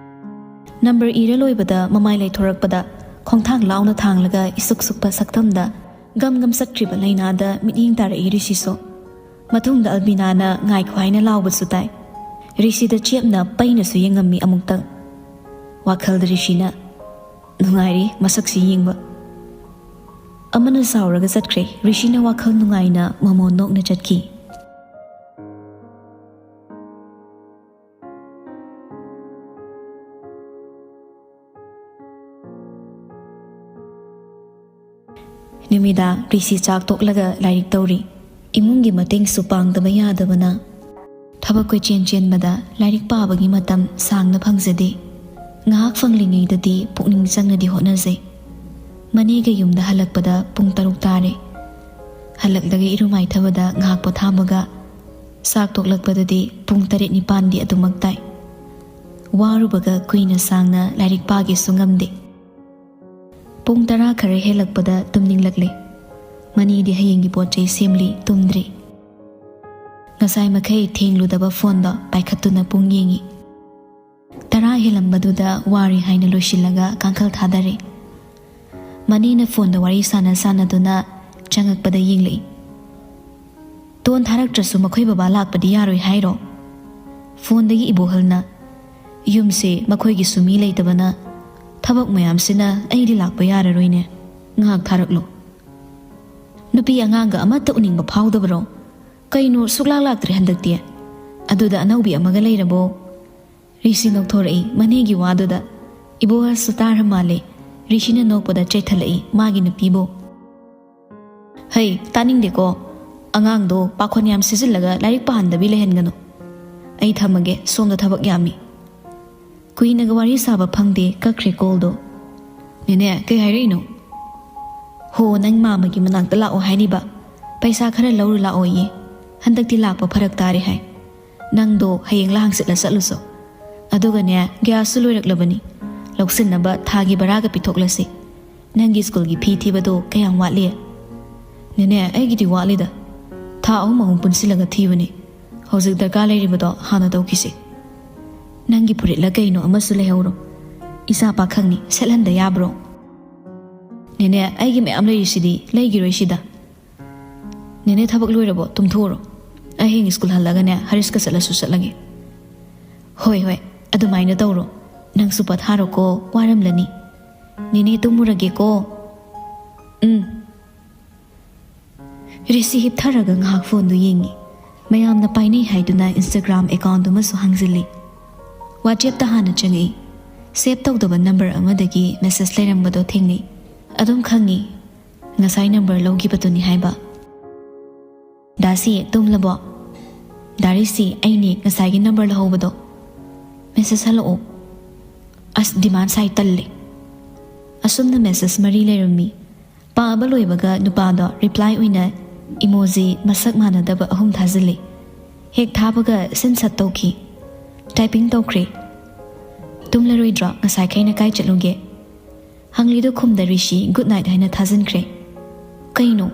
ꯅꯝꯕꯔ ꯏꯔ ꯂꯣꯏꯕꯗ ꯃꯃꯥꯏ ꯂꯩꯊꯣꯔꯛꯄꯗ ꯈꯣꯡꯊꯥꯡ ꯂꯥꯎꯅ ꯊꯥꯡꯂꯒ ꯏꯁꯨꯛ ꯁꯨꯛꯄ ꯁꯛꯇꯝꯗ ꯒꯝ ꯒꯝ ꯆꯠꯈ꯭ꯔꯤꯕ ꯂꯩꯅꯥꯗ ꯃꯤꯠꯌꯦꯡ ꯇꯥꯔꯛꯏ ꯔꯤꯁꯤꯁꯨ꯫ ꯃꯇꯨꯡꯗ ꯑꯜꯕꯤꯅꯥꯅ "ꯉꯥꯏꯈꯣ" ꯍꯥꯏꯅ ꯂꯥꯎꯕꯁꯨ ꯇꯥꯏ꯫ ꯔꯤꯁꯤꯗ ꯆꯦꯞꯅ ꯄꯩꯅꯁꯨ ꯌꯦꯡꯉꯝꯃꯤ ꯑꯃꯨꯛꯇꯪ꯫ ꯋꯥꯈꯜꯗ ꯔꯤꯁꯤꯅ "ꯅꯨꯡꯉꯥꯏꯔꯤ ꯃꯁꯛꯁꯤ ꯌꯦꯡꯕ"꯫ ꯑꯃꯅ ꯁꯥꯎꯔꯒ ꯆꯠꯈ꯭ꯔꯦ꯫ ꯔꯤꯁꯤꯅ ꯋꯥꯈꯜ ꯅꯨꯡꯉꯥꯏꯅ ꯃꯃꯣꯟ ꯅꯣꯛꯅ ꯆꯠꯈꯤ꯫ ꯅꯨꯃꯤꯗꯥꯡ ꯔꯤꯁꯤ ꯆꯥꯛ ꯇꯣꯛꯂꯒ ꯂꯥꯏꯔꯤꯛ ꯇꯧꯔꯤ꯫ ꯏꯃꯨꯡꯒꯤ ꯃꯇꯦꯡꯁꯨ ꯄꯥꯡꯗꯕ ꯌꯥꯗꯕꯅ ꯊꯕꯛ ꯀꯣꯏꯆꯦꯟ ꯆꯦꯟꯕꯗ ꯂꯥꯏꯔꯤꯛ ꯄꯥꯕꯒꯤ ꯃꯇꯝ ꯁꯥꯡꯅ ꯐꯪꯖꯗꯦ꯫ ꯉꯥꯏꯍꯥꯛ ꯐꯪꯂꯤꯉꯩꯗꯗꯤ ꯄꯨꯛꯅꯤꯡ ꯆꯪꯅꯗꯤ ꯍꯣꯠꯅꯖꯩ꯫ ꯃꯅꯦꯒ ꯌꯨꯝꯗ ꯍꯜꯂꯛꯄꯗ ꯄꯨꯡ ꯇꯔꯨꯛ ꯇꯥꯔꯦ꯫ ꯍꯜꯂꯛꯂꯒ ꯏꯔꯨ ꯃꯥꯏꯊꯕꯗ ꯉꯥꯏꯍꯥꯛ ꯄꯣꯊꯥꯕꯒ ꯆꯥꯛ ꯇꯣꯛꯂꯛꯄꯗꯗꯤ ꯄꯨꯡ ꯇꯔꯦꯠ ꯅꯤꯄꯥꯟꯗꯤ ꯑꯗꯨꯃꯛ ꯇꯥꯏ꯫ ꯋꯥꯔꯨꯕꯒ ꯀꯨꯏꯅ ꯁꯥꯡꯅ ꯂꯥꯏꯔꯤꯛ ꯄꯥꯒꯦꯁꯨ ꯉꯝꯗꯦ꯫ ꯄꯨꯡ ꯇꯔꯥ ꯈꯔ ꯍꯦꯜꯂꯛꯄꯗ ꯇꯨꯝꯅꯤꯡꯂꯛꯂꯦ꯫ ꯃꯅꯦꯗꯤ ꯍꯌꯦꯡꯒꯤ ꯄꯣꯠ ꯆꯩ ꯁꯦꯝꯂꯤ, ꯇꯨꯝꯗ꯭ꯔꯤ꯫ ꯉꯁꯥꯏ ꯃꯈꯩ ꯊꯦꯡꯂꯨꯗꯕ ꯐꯣꯟꯗꯣ ꯄꯥꯏꯈꯠꯇꯨꯅ ꯄꯨꯡ ꯌꯦꯡꯉꯤ꯫ ꯇꯔꯥ ꯍꯦꯜꯂꯝꯕꯗꯨꯗ ꯋꯥꯔꯦ ꯍꯥꯏꯅ ꯂꯣꯏꯁꯤꯜꯂꯒ ꯀꯥꯡꯈꯜ ꯊꯥꯗꯔꯦ꯫ ꯃꯅꯦꯅ ꯐꯣꯟꯗ ꯋꯥꯔꯤ ꯁꯥꯟꯅ ꯁꯥꯟꯅꯗꯨꯅ ꯆꯪꯉꯛꯄꯗ ꯌꯦꯡꯂꯛꯏ꯫ "ꯇꯣꯟ ꯊꯥꯔꯛꯇ꯭ꯔꯁꯨ ꯃꯈꯣꯏ ꯕꯕꯥ ꯂꯥꯛꯄꯗꯤ ꯌꯥꯔꯣꯏ ꯍꯥꯏꯔꯣ?" ꯐꯣꯟꯗꯒꯤ ꯏꯕꯣꯍꯜꯅ, "ꯌꯨꯝꯁꯦ ꯃꯈꯣꯏꯒꯤꯁꯨ ꯃꯤ ꯂꯩꯇꯕꯅ ꯊꯕꯛ ꯃꯌꯥꯝꯁꯤꯅ ꯑꯩꯗꯤ ꯂꯥꯛꯄ ꯌꯥꯔꯔꯣꯏꯅꯦ꯫ ꯉꯥꯏꯍꯥꯛ ꯊꯥꯔꯛꯂꯣ꯫ ꯅꯨꯄꯤ ꯑꯉꯥꯡꯒ ꯑꯃꯠꯇ ꯎꯅꯤꯡꯕ ꯐꯥꯎꯗꯕꯔꯣ? ꯀꯩꯅꯣ ꯁꯨꯛꯂꯥꯛ ꯂꯥꯛꯇ꯭ꯔꯦ ꯍꯟꯗꯛꯇꯤ? ꯑꯗꯨꯗ ꯑꯅꯧꯕꯤ ꯑꯃꯒ ꯂꯩꯔꯕꯣ?" ꯔꯤꯁꯤ ꯅꯣꯛꯊꯣꯔꯛꯏ ꯃꯅꯦꯒꯤ ꯋꯥꯗꯨꯗ꯫ ꯏꯕꯣꯍꯜꯁꯨ ꯇꯥꯔ ꯃꯥꯜꯂꯦ꯫ ꯔꯤꯁꯤꯅ ꯅꯣꯛꯄꯗ ꯆꯦꯠꯊꯠꯂꯛꯏ ꯃꯥꯒꯤ ꯅꯨꯄꯤꯕꯨ꯫ "ꯍꯩ, ꯇꯥꯅꯤꯡꯗꯦꯀꯣ꯫ ꯑꯉꯥꯡꯗꯣ ꯄꯥꯈꯣꯟ ꯌꯥꯝ ꯁꯤꯖꯤꯜꯂꯒ ꯂꯥꯏꯔꯤꯛ ꯄꯥꯍꯟꯗꯕꯤ ꯂꯩꯍꯟꯒꯅꯨ꯫ ꯑꯩ ꯊꯝꯃꯒꯦ, ꯁꯣꯝꯗ ꯊꯕꯛ ꯌꯥꯝꯃꯤ꯫" ꯀꯨꯏꯅꯒ ꯋꯥꯔꯤ ꯁꯥꯕ ꯐꯪꯗꯦ, ꯀꯛꯈ꯭ꯔꯦ ꯀꯣꯜꯗꯣ꯫ "ꯅꯦꯅꯦ, ꯀꯩ ꯍꯥꯏꯔꯛꯏꯅꯣ?" "ꯍꯣ, ꯅꯪ ꯃꯥꯃꯒꯤ ꯃꯅꯥꯛꯇ ꯂꯥꯛꯑꯣ ꯍꯥꯏꯔꯤꯕ꯫ ꯄꯩꯁꯥ ꯈꯔ ꯂꯧꯔꯨ ꯂꯥꯛꯑꯣꯌꯦ꯫ ꯍꯟꯗꯛꯇꯤ ꯂꯥꯛꯄ ꯐꯔꯛ ꯇꯥꯔꯦ ꯍꯥꯏ꯫ ꯅꯪꯗꯣ ꯍꯌꯦꯡꯂ ꯍꯪꯆꯤꯠꯂ ꯆꯠꯂꯨꯁꯣ꯫ ꯑꯗꯨꯒꯅꯦ, ꯒ꯭ꯌꯥꯁꯁꯨ ꯂꯣꯏꯔꯛꯂꯕꯅꯤ꯫ ꯂꯧꯁꯤꯟꯅꯕ ꯊꯥꯒꯤ ꯚꯔꯥꯒ ꯄꯤꯊꯣꯛꯂꯁꯤ꯫ ꯅꯪꯒꯤ ꯁ꯭ꯀꯨꯜꯒꯤ ꯐꯤ ꯊꯤꯕꯗꯣ ꯀꯌꯥꯝ ꯋꯥꯠꯂꯤ?" "ꯅꯦꯅꯦ, ꯑꯩꯒꯤꯗꯤ ꯋꯥꯠꯂꯤꯗ꯫ ꯊꯥ ꯑꯍꯨꯝ ꯑꯍꯨꯝ ꯄꯨꯟꯁꯤꯜꯂꯒ ꯊꯤꯕꯅꯤ꯫ ꯍꯧꯖꯤꯛ ꯗꯔꯀꯥꯔ ꯂꯩꯔꯤꯕꯗꯣ ꯍꯥꯟꯅ ꯇꯧꯈꯤꯁꯤ꯫ ꯅꯪꯒꯤ ꯐꯨꯔꯤꯠꯂ ꯀꯩꯅꯣ ꯑꯃꯁꯨ ꯂꯩꯍꯧꯔꯣ꯫ ꯏꯆꯥ ꯄꯥꯈꯪꯅꯤ, ꯁꯦꯠꯍꯟꯗ ꯌꯥꯕ꯭ꯔꯣ?" "ꯅꯦꯅꯦ, ꯑꯩꯒꯤ ꯃꯌꯥꯝ ꯂꯩꯔꯤꯁꯤꯗꯤ, ꯂꯩꯈꯤꯔꯣꯏ ꯁꯤꯗ꯫" "ꯅꯦꯅꯦ, ꯊꯕꯛ ꯂꯣꯏꯔꯕꯣ? ꯇꯨꯝꯊꯣꯛꯎꯔꯣ꯫ ꯑꯩ ꯍꯌꯦꯡ ꯁ꯭ꯀꯨꯜ ꯍꯜꯂꯒꯅꯦ, ꯍꯔꯤꯁꯀ ꯆꯠꯂꯁꯨ ꯆꯠꯂꯒꯦ꯫" "ꯍꯣꯏ, ꯍꯣꯏ, ꯑꯗꯨꯃꯥꯏꯅ ꯇꯧꯔꯣ꯫ ꯅꯪꯁꯨ ꯄꯣꯊꯥꯔꯣꯀꯣ, ꯋꯥꯔꯝꯂꯅꯤ꯫ ꯅꯦꯅꯦ, ꯇꯨꯝꯃꯨꯔꯒꯦꯀꯣ꯫" "ꯎꯝ꯫" ꯔꯤꯁꯤ ꯍꯤꯞꯊꯔꯒ ꯉꯥꯏꯍꯥꯛ ꯐꯣꯟꯗꯨ ꯌꯦꯡꯉꯤ꯫ ꯃꯌꯥꯝꯅ ꯄꯥꯏꯅꯩ ꯍꯥꯏꯗꯨꯅ Instagram account ꯑꯃꯁꯨ ꯍꯥꯡꯖꯤꯜꯂꯤ꯫ WhatsAppꯇ ꯍꯥꯟꯅ ꯆꯪꯉꯛꯏ꯫ Save ꯇꯧꯗꯕ number ꯑꯃꯗꯒꯤ message ꯂꯩꯔꯝꯕꯗꯣ ꯊꯦꯡꯅꯩ꯫ ꯑꯗꯨꯝ ꯈꯪꯉꯤ, ꯉꯁꯥꯏ number ꯂꯧꯈꯤꯕꯗꯨꯅꯤ ꯍꯥꯏꯕ꯫ "ꯗꯥꯁꯤ, ꯇꯨꯝꯂꯕꯣ?" "ꯗꯥ ꯔꯤꯁꯤ, ꯑꯩꯅꯦ, ꯉꯁꯥꯏꯒꯤ ꯅꯝꯕꯔ ꯂꯧꯍꯧꯕꯗꯣ꯫ ꯃꯦꯁꯦꯖ ꯍꯜꯂꯛꯑꯣ꯫" ꯑꯁ, ꯗꯤꯃꯥꯟ ꯁꯥꯏ, ꯇꯜꯂꯦ꯫ ꯑꯁꯨꯝꯅ ꯃꯦꯁꯦꯖ ꯃꯔꯤ ꯂꯩꯔꯝꯃꯤ꯫ ꯄꯥꯕ ꯂꯣꯏꯕꯒ ꯅꯨꯄꯥꯗꯣ ꯔꯤꯄ꯭ꯂꯥꯏ ꯑꯣꯏꯅ ꯏꯃꯣꯖꯤ ꯃꯁꯛ ꯃꯥꯟꯅꯗꯕ ꯑꯍꯨꯝ ꯊꯥꯖꯤꯜꯂꯤ꯫ ꯍꯦꯛ ꯊꯥꯕꯒ ꯁꯤꯟ ꯁꯠ ꯇꯧꯈꯤ꯫ ꯇꯥꯏꯄꯤꯡ ꯇꯧꯈ꯭ꯔꯦ꯫ "ꯇꯨꯝꯂꯔꯣꯏꯗ꯭ꯔꯣ? ꯉꯁꯥꯏꯈꯩꯅ ꯀꯥꯏ ꯆꯠꯂꯨꯒꯦ?" ꯍꯪꯂꯤꯗꯨ ꯈꯨꯝꯗ ꯔꯤꯁꯤ "ꯒꯨꯗ ꯅꯥꯏꯠ" ꯍꯥꯏꯅ ꯊꯥꯖꯤꯟꯈ꯭ꯔꯦ꯫ "ꯀꯩꯅꯣ?"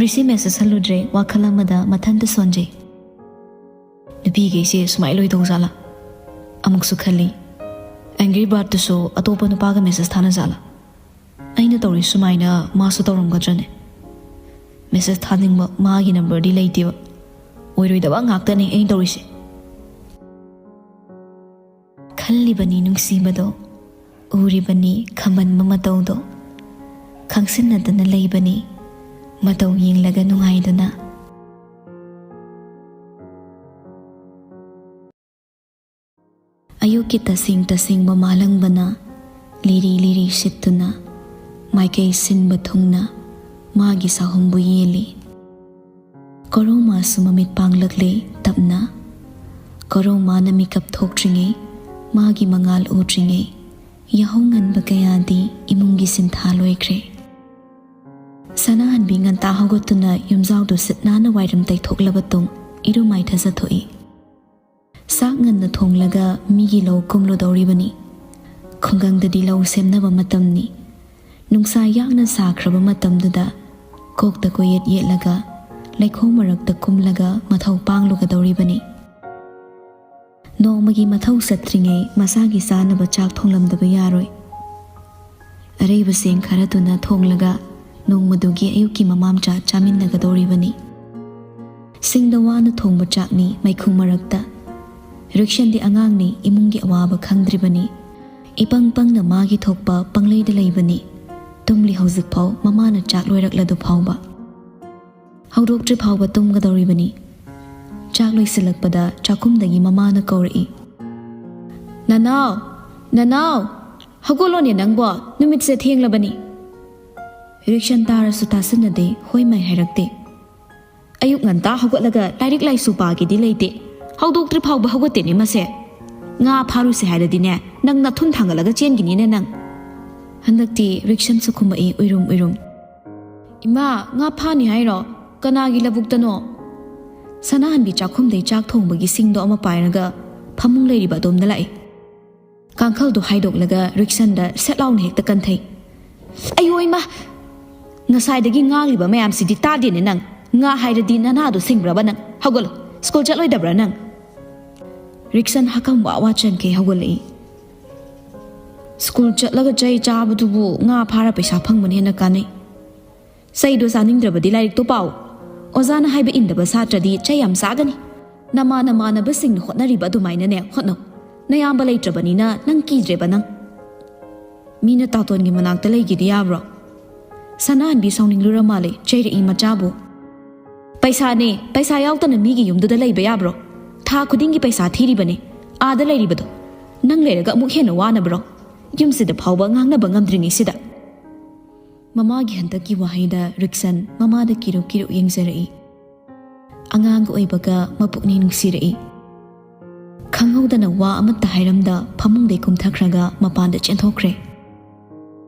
"ꯔꯤꯁꯤ ꯃꯦꯁꯦꯖ ꯍꯜꯂꯨꯗ꯭ꯔꯦ, ꯋꯥꯈꯜ ꯑꯃꯗ ꯃꯊꯟꯇ ꯁꯣꯟꯖꯩ꯫ ꯅꯨꯄꯤꯈꯩꯁꯦ ꯁꯨꯃꯥꯏ ꯂꯣꯏ ꯇꯧꯖꯥꯠꯂꯥ?" ꯑꯃꯨꯛꯁꯨ ꯈꯜꯂꯤ꯫ ꯑꯦꯡꯒ꯭ꯔꯤ ꯕꯥꯔꯠꯇꯨꯁꯨ ꯑꯇꯣꯞꯄ ꯅꯨꯄꯥꯒ ꯃꯦꯁꯦꯖ ꯊꯥꯅꯖꯥꯠꯂꯥ? ꯑꯩꯅ ꯇꯧꯔꯤ ꯁꯨꯃꯥꯏꯅ ꯃꯥꯁꯨ ꯇꯧꯔꯝꯒꯗ꯭ꯔꯅꯦ? ꯃꯦꯁꯦꯖ ꯊꯥꯅꯤꯡꯕ ꯃꯥꯒꯤ ꯅꯝꯕꯔꯗꯤ ꯂꯩꯇꯦꯕ꯫ ꯑꯣꯏꯔꯣꯏꯗꯕ ꯉꯥꯛꯇꯅꯦ ꯑꯩꯅ ꯇꯧꯔꯤꯁꯦ꯫ ꯈꯜꯂꯤꯕꯅꯤ ꯅꯨꯡꯁꯤꯕꯗꯣ, ꯎꯔꯤꯕꯅꯤ ꯈꯝꯕꯟꯕ ꯃꯇꯧꯗꯣ, ꯈꯪꯁꯤꯟꯅꯗꯅ ꯂꯩꯕꯅꯤ ꯃꯇꯧ ꯌꯦꯡꯂꯒ ꯅꯨꯡꯉꯥꯏꯗꯨꯅ꯫ ꯑꯌꯨꯛꯀꯤ ꯇꯁꯦꯡ ꯇꯁꯦꯡꯕ ꯃꯥꯂꯪꯕꯅ ꯂꯤꯔꯤ ꯂꯤꯔꯤ ꯁꯤꯠꯇꯨꯅ ꯃꯥꯏꯀꯩ ꯁꯤꯟꯕ ꯊꯨꯡꯅ ꯃꯥꯒꯤ ꯁꯥꯍꯨꯝꯕꯨ ꯌꯦꯜꯂꯤ꯫ ꯀꯣꯔꯧꯃꯥꯁꯨ ꯃꯃꯤꯠ ꯄꯥꯡꯂꯛꯂꯦ ꯇꯞꯅ꯫ ꯀꯣꯔꯧꯃꯥꯅ ꯃꯤꯀꯞ ꯊꯣꯛꯇ꯭ꯔꯤꯉꯩ, ꯃꯥꯒꯤ ꯃꯉꯥꯜ ꯎꯗ꯭ꯔꯤꯉꯩ, ꯌꯥꯍꯧ ꯉꯟꯕ ꯀꯌꯥꯗꯤ ꯏꯃꯨꯡꯒꯤ ꯁꯤꯟꯊꯥ ꯂꯣꯏꯈ꯭ꯔꯦ꯫ ꯁꯅꯥꯍꯟꯕꯤ ꯉꯟꯇꯥ ꯍꯧꯒꯠꯇꯨꯅ ꯌꯨꯝꯖꯥꯎꯗꯨ ꯁꯤꯠ ꯅꯥꯟꯅ ꯋꯥꯏꯔꯝ ꯇꯩꯊꯣꯛꯂꯕ ꯇꯨꯡ ꯏꯔꯨ ꯃꯥꯏꯊꯖꯊꯣꯛꯏ꯫ ꯆꯥꯛ ꯉꯟꯅ ꯊꯣꯡꯂꯒ ꯃꯤꯒꯤ ꯂꯧ ꯀꯨꯝꯂꯨꯗꯧꯔꯤꯕꯅꯤ꯫ ꯈꯨꯡꯒꯪꯗꯗꯤ ꯂꯧ ꯁꯦꯝꯅꯕ ꯃꯇꯝꯅꯤ꯫ ꯅꯨꯡꯁꯥ ꯌꯥꯛꯅ ꯁꯥꯈ꯭ꯔꯕ ꯃꯇꯝꯗꯨꯗ ꯀꯣꯛꯇ ꯀꯣꯌꯦꯠ ꯌꯦꯠꯂꯒ ꯂꯩꯈꯣꯝ ꯃꯔꯛꯇ ꯀꯨꯝꯂꯒ ꯃꯊꯧ ꯄꯥꯡꯂꯨꯒꯗꯧꯔꯤꯕꯅꯤ꯫ ꯅꯣꯡꯃꯒꯤ ꯃꯊꯧ ꯆꯠꯇ꯭ꯔꯤꯉꯩ ꯃꯁꯥꯒꯤ ꯆꯥꯅꯕ ꯆꯥꯛ ꯊꯣꯡꯂꯝꯗꯕ ꯌꯥꯔꯣꯏ꯫ ꯑꯔꯩꯕ ꯆꯦꯡ ꯈꯔꯗꯨꯅ ꯊꯣꯡꯂꯒ ꯅꯣꯡꯃꯗꯨꯒꯤ ꯑꯌꯨꯛꯀꯤ ꯃꯃꯥꯝꯆꯥ ꯆꯥꯃꯤꯟꯅꯒꯗꯧꯔꯤꯕꯅꯤ꯫ ꯁꯤꯡꯗ ꯋꯥꯅ ꯊꯣꯡꯕ ꯆꯥꯛꯅꯤ ꯃꯩꯈꯨ ꯃꯔꯛꯇ꯫ ꯔꯤꯛꯁꯟꯗꯤ ꯑꯉꯥꯡꯅꯤ, ꯏꯃꯨꯡꯒꯤ ꯑꯋꯥꯕ ꯈꯪꯗ꯭ꯔꯤꯕꯅꯤ꯫ ꯏꯄꯪ ꯄꯪꯅ ꯃꯥꯒꯤ ꯊꯣꯛꯄ ꯄꯪꯂꯩꯗ ꯂꯩꯕꯅꯤ꯫ ꯇꯨꯝꯂꯤ ꯍꯧꯖꯤꯛꯐꯥꯎ ꯃꯃꯥꯅ ꯆꯥꯛ ꯂꯣꯏꯔꯛꯂꯗꯨ ꯐꯥꯎꯕ꯫ ꯍꯧꯗꯣꯛꯇ꯭ꯔꯤ ꯐꯥꯎꯕ ꯇꯨꯝꯒꯗꯧꯔꯤꯕꯅꯤ꯫ ꯆꯥꯛ ꯂꯣꯏꯁꯤꯜꯂꯛꯄꯗ ꯆꯥꯛꯈꯨꯝꯗꯒꯤ ꯃꯃꯥꯅ ꯀꯧꯔꯛꯏ꯫ "ꯅꯅꯥꯎ, ꯅꯅꯥꯎ, ꯍꯧꯒꯠꯂꯣꯅꯦ ꯅꯪꯕꯣ, ꯅꯨꯃꯤꯠꯁꯦ ꯊꯦꯡꯂꯕꯅꯤ꯫" ꯔꯤꯛꯁꯟ ꯇꯥꯔꯁꯨ ꯇꯥꯁꯤꯟꯅꯗꯦ, ꯍꯣꯏ ꯃꯥꯏ ꯍꯥꯏꯔꯛꯇꯦ꯫ ꯑꯌꯨꯛ ꯉꯟꯇꯥ ꯍꯧꯒꯠꯂꯒ ꯂꯥꯏꯔꯤꯛ ꯂꯥꯏꯁꯨ ꯄꯥꯒꯦꯗꯤ ꯂꯩꯇꯦ꯫ ꯍꯧꯗꯣꯛꯇ꯭ꯔꯤ ꯐꯥꯎꯕ ꯍꯧꯒꯠꯇꯦꯅꯦ ꯃꯁꯦ꯫ ꯉꯥ ꯐꯥꯔꯨꯁꯦ ꯍꯥꯏꯔꯗꯤꯅꯦ, ꯅꯪ ꯅꯊꯨꯟ ꯊꯥꯡꯒꯠꯂꯒ ꯆꯦꯟꯈꯤꯅꯤꯅꯦ ꯅꯪ꯫ ꯍꯟꯗꯛꯇꯤ ꯔꯤꯛꯁꯟꯁꯨ ꯈꯨꯝꯃꯛꯏ ꯎꯏꯔꯨꯝ ꯎꯏꯔꯨꯝ꯫ "ꯏꯃꯥ, ꯉꯥ ꯐꯥꯅꯤ ꯍꯥꯏꯔꯣ? ꯀꯅꯥꯒꯤ ꯂꯧꯕꯨꯛꯇꯅꯣ?" ꯁꯅꯥꯍꯟꯕꯤ ꯆꯥꯛꯈꯨꯝꯗꯩ ꯆꯥꯛ ꯊꯣꯡꯕꯒꯤ ꯁꯤꯡꯗꯣ ꯑꯃ ꯄꯥꯏꯔꯒ ꯐꯃꯨꯡ ꯂꯩꯔꯤꯕ ꯑꯗꯣꯝꯗ ꯂꯥꯛꯏ꯫ ꯀꯥꯡꯈꯜꯗꯣ ꯍꯥꯏꯗꯣꯛꯂꯒ ꯔꯤꯛꯁꯟꯗ ꯁꯦꯠ ꯂꯥꯎꯅ ꯍꯦꯛꯇ ꯀꯟꯊꯩ꯫ "ꯑꯌꯣ ꯏꯃꯥ! ꯉꯁꯥꯏꯗꯒꯤ ꯉꯥꯡꯂꯤꯕ ꯃꯌꯥꯝꯁꯤꯗꯤ ꯇꯥꯗꯦꯅꯦ ꯅꯪ꯫ ꯉꯥ ꯍꯥꯏꯔꯗꯤ ꯅꯅꯥꯗꯣ ꯁꯤꯡꯕ꯭ꯔꯕ ꯅꯪ? ꯍꯧꯒꯠꯂꯣ, ꯁ꯭ꯀꯨꯜ ꯆꯠꯂꯣꯏꯗꯕ꯭ꯔꯥ ꯅꯪ?" ꯔꯤꯛꯁꯟ ꯍꯀꯝ ꯋꯥ ꯋꯥ ꯆꯟꯈꯩ ꯍꯧꯒꯠꯂꯛꯏ꯫ "ꯁ꯭ꯀꯨꯜ ꯆꯠꯂꯒ ꯆꯩ ꯆꯥꯕꯗꯨꯕꯨ ꯉꯥ ꯐꯥꯔ ꯄꯩꯁꯥ ꯐꯪꯕꯅ ꯍꯦꯟꯅ ꯀꯥꯟꯅꯩ꯫ ꯆꯩꯗꯣ ꯆꯥꯅꯤꯡꯗ꯭ꯔꯕꯗꯤ ꯂꯥꯏꯔꯤꯛꯇꯣ ꯄꯥꯎ꯫ ꯑꯣꯖꯥꯅ ꯍꯥꯏꯕ ꯏꯟꯗꯕ ꯁꯥꯇ꯭ꯔꯗꯤ ꯆꯩ ꯌꯥꯝ ꯆꯥꯒꯅꯤ꯫ ꯅꯃꯥꯟ ꯅꯃꯥꯟꯅꯕꯁꯤꯡꯅ ꯍꯣꯠꯅꯔꯤꯕ ꯑꯗꯨꯃꯥꯏꯅꯅꯦ ꯍꯣꯠꯅꯧ꯫ ꯅꯌꯥꯝꯕ ꯂꯩꯇ꯭ꯔꯕꯅꯤꯅ ꯅꯪ ꯀꯤꯗ꯭ꯔꯦꯕ ꯅꯪ꯫ ꯃꯤꯅ ꯇꯥꯇꯣꯟꯒꯤ ꯃꯅꯥꯛꯇ ꯂꯩꯒꯦꯗꯤ ꯌꯥꯕ꯭ꯔꯣ?" ꯁꯅꯥꯍꯟꯕꯤ ꯁꯥꯎꯅꯤꯡꯂꯨꯔ ꯃꯥꯜꯂꯦ, ꯆꯩꯔꯛꯏ ꯃꯆꯥꯕꯨ꯫ "ꯄꯩꯁꯥꯅꯦ, ꯄꯩꯁꯥ ꯌꯥꯎꯗꯅ ꯃꯤꯒꯤ ꯌꯨꯝꯗꯨꯗ ꯂꯩꯕ ꯌꯥꯕ꯭ꯔꯣ? ꯊꯥ ꯈꯨꯗꯤꯡꯒꯤ ꯄꯩꯁꯥ ꯊꯤꯔꯤꯕꯅꯦ꯫ ꯑꯥꯗ ꯂꯩꯔꯤꯕꯗꯣ ꯅꯪ ꯂꯩꯔꯒ ꯑꯃꯨꯛ ꯍꯦꯟꯅ ꯋꯥꯅꯕ꯭ꯔꯣ? ꯌꯨꯝꯁꯤꯗ ꯐꯥꯎꯕ ꯉꯥꯡꯅꯕ ꯉꯝꯗ꯭ꯔꯤꯉꯩꯁꯤꯗ꯫" ꯃꯃꯥꯒꯤ ꯍꯟꯗꯛꯀꯤ ꯋꯥꯍꯩꯗ ꯔꯤꯛꯁꯟ ꯃꯃꯥꯗ ꯀꯤꯔꯨ ꯀꯤꯔꯨ ꯌꯦꯡꯖꯔꯛꯏ꯫ ꯑꯉꯥꯡ ꯑꯣꯏꯕꯒ ꯃꯄꯨꯛꯅꯤꯡ ꯅꯨꯡꯁꯤꯔꯛꯏ꯫ ꯈꯪꯍꯧꯗꯅ ꯋꯥ ꯑꯃꯠꯇ ꯍꯥꯏꯔꯝꯗ ꯐꯃꯨꯡꯗꯩ ꯀꯨꯝꯊꯈ꯭ꯔꯒ ꯃꯄꯥꯟꯗ ꯆꯦꯟꯊꯣꯛꯈ꯭ꯔꯦ꯫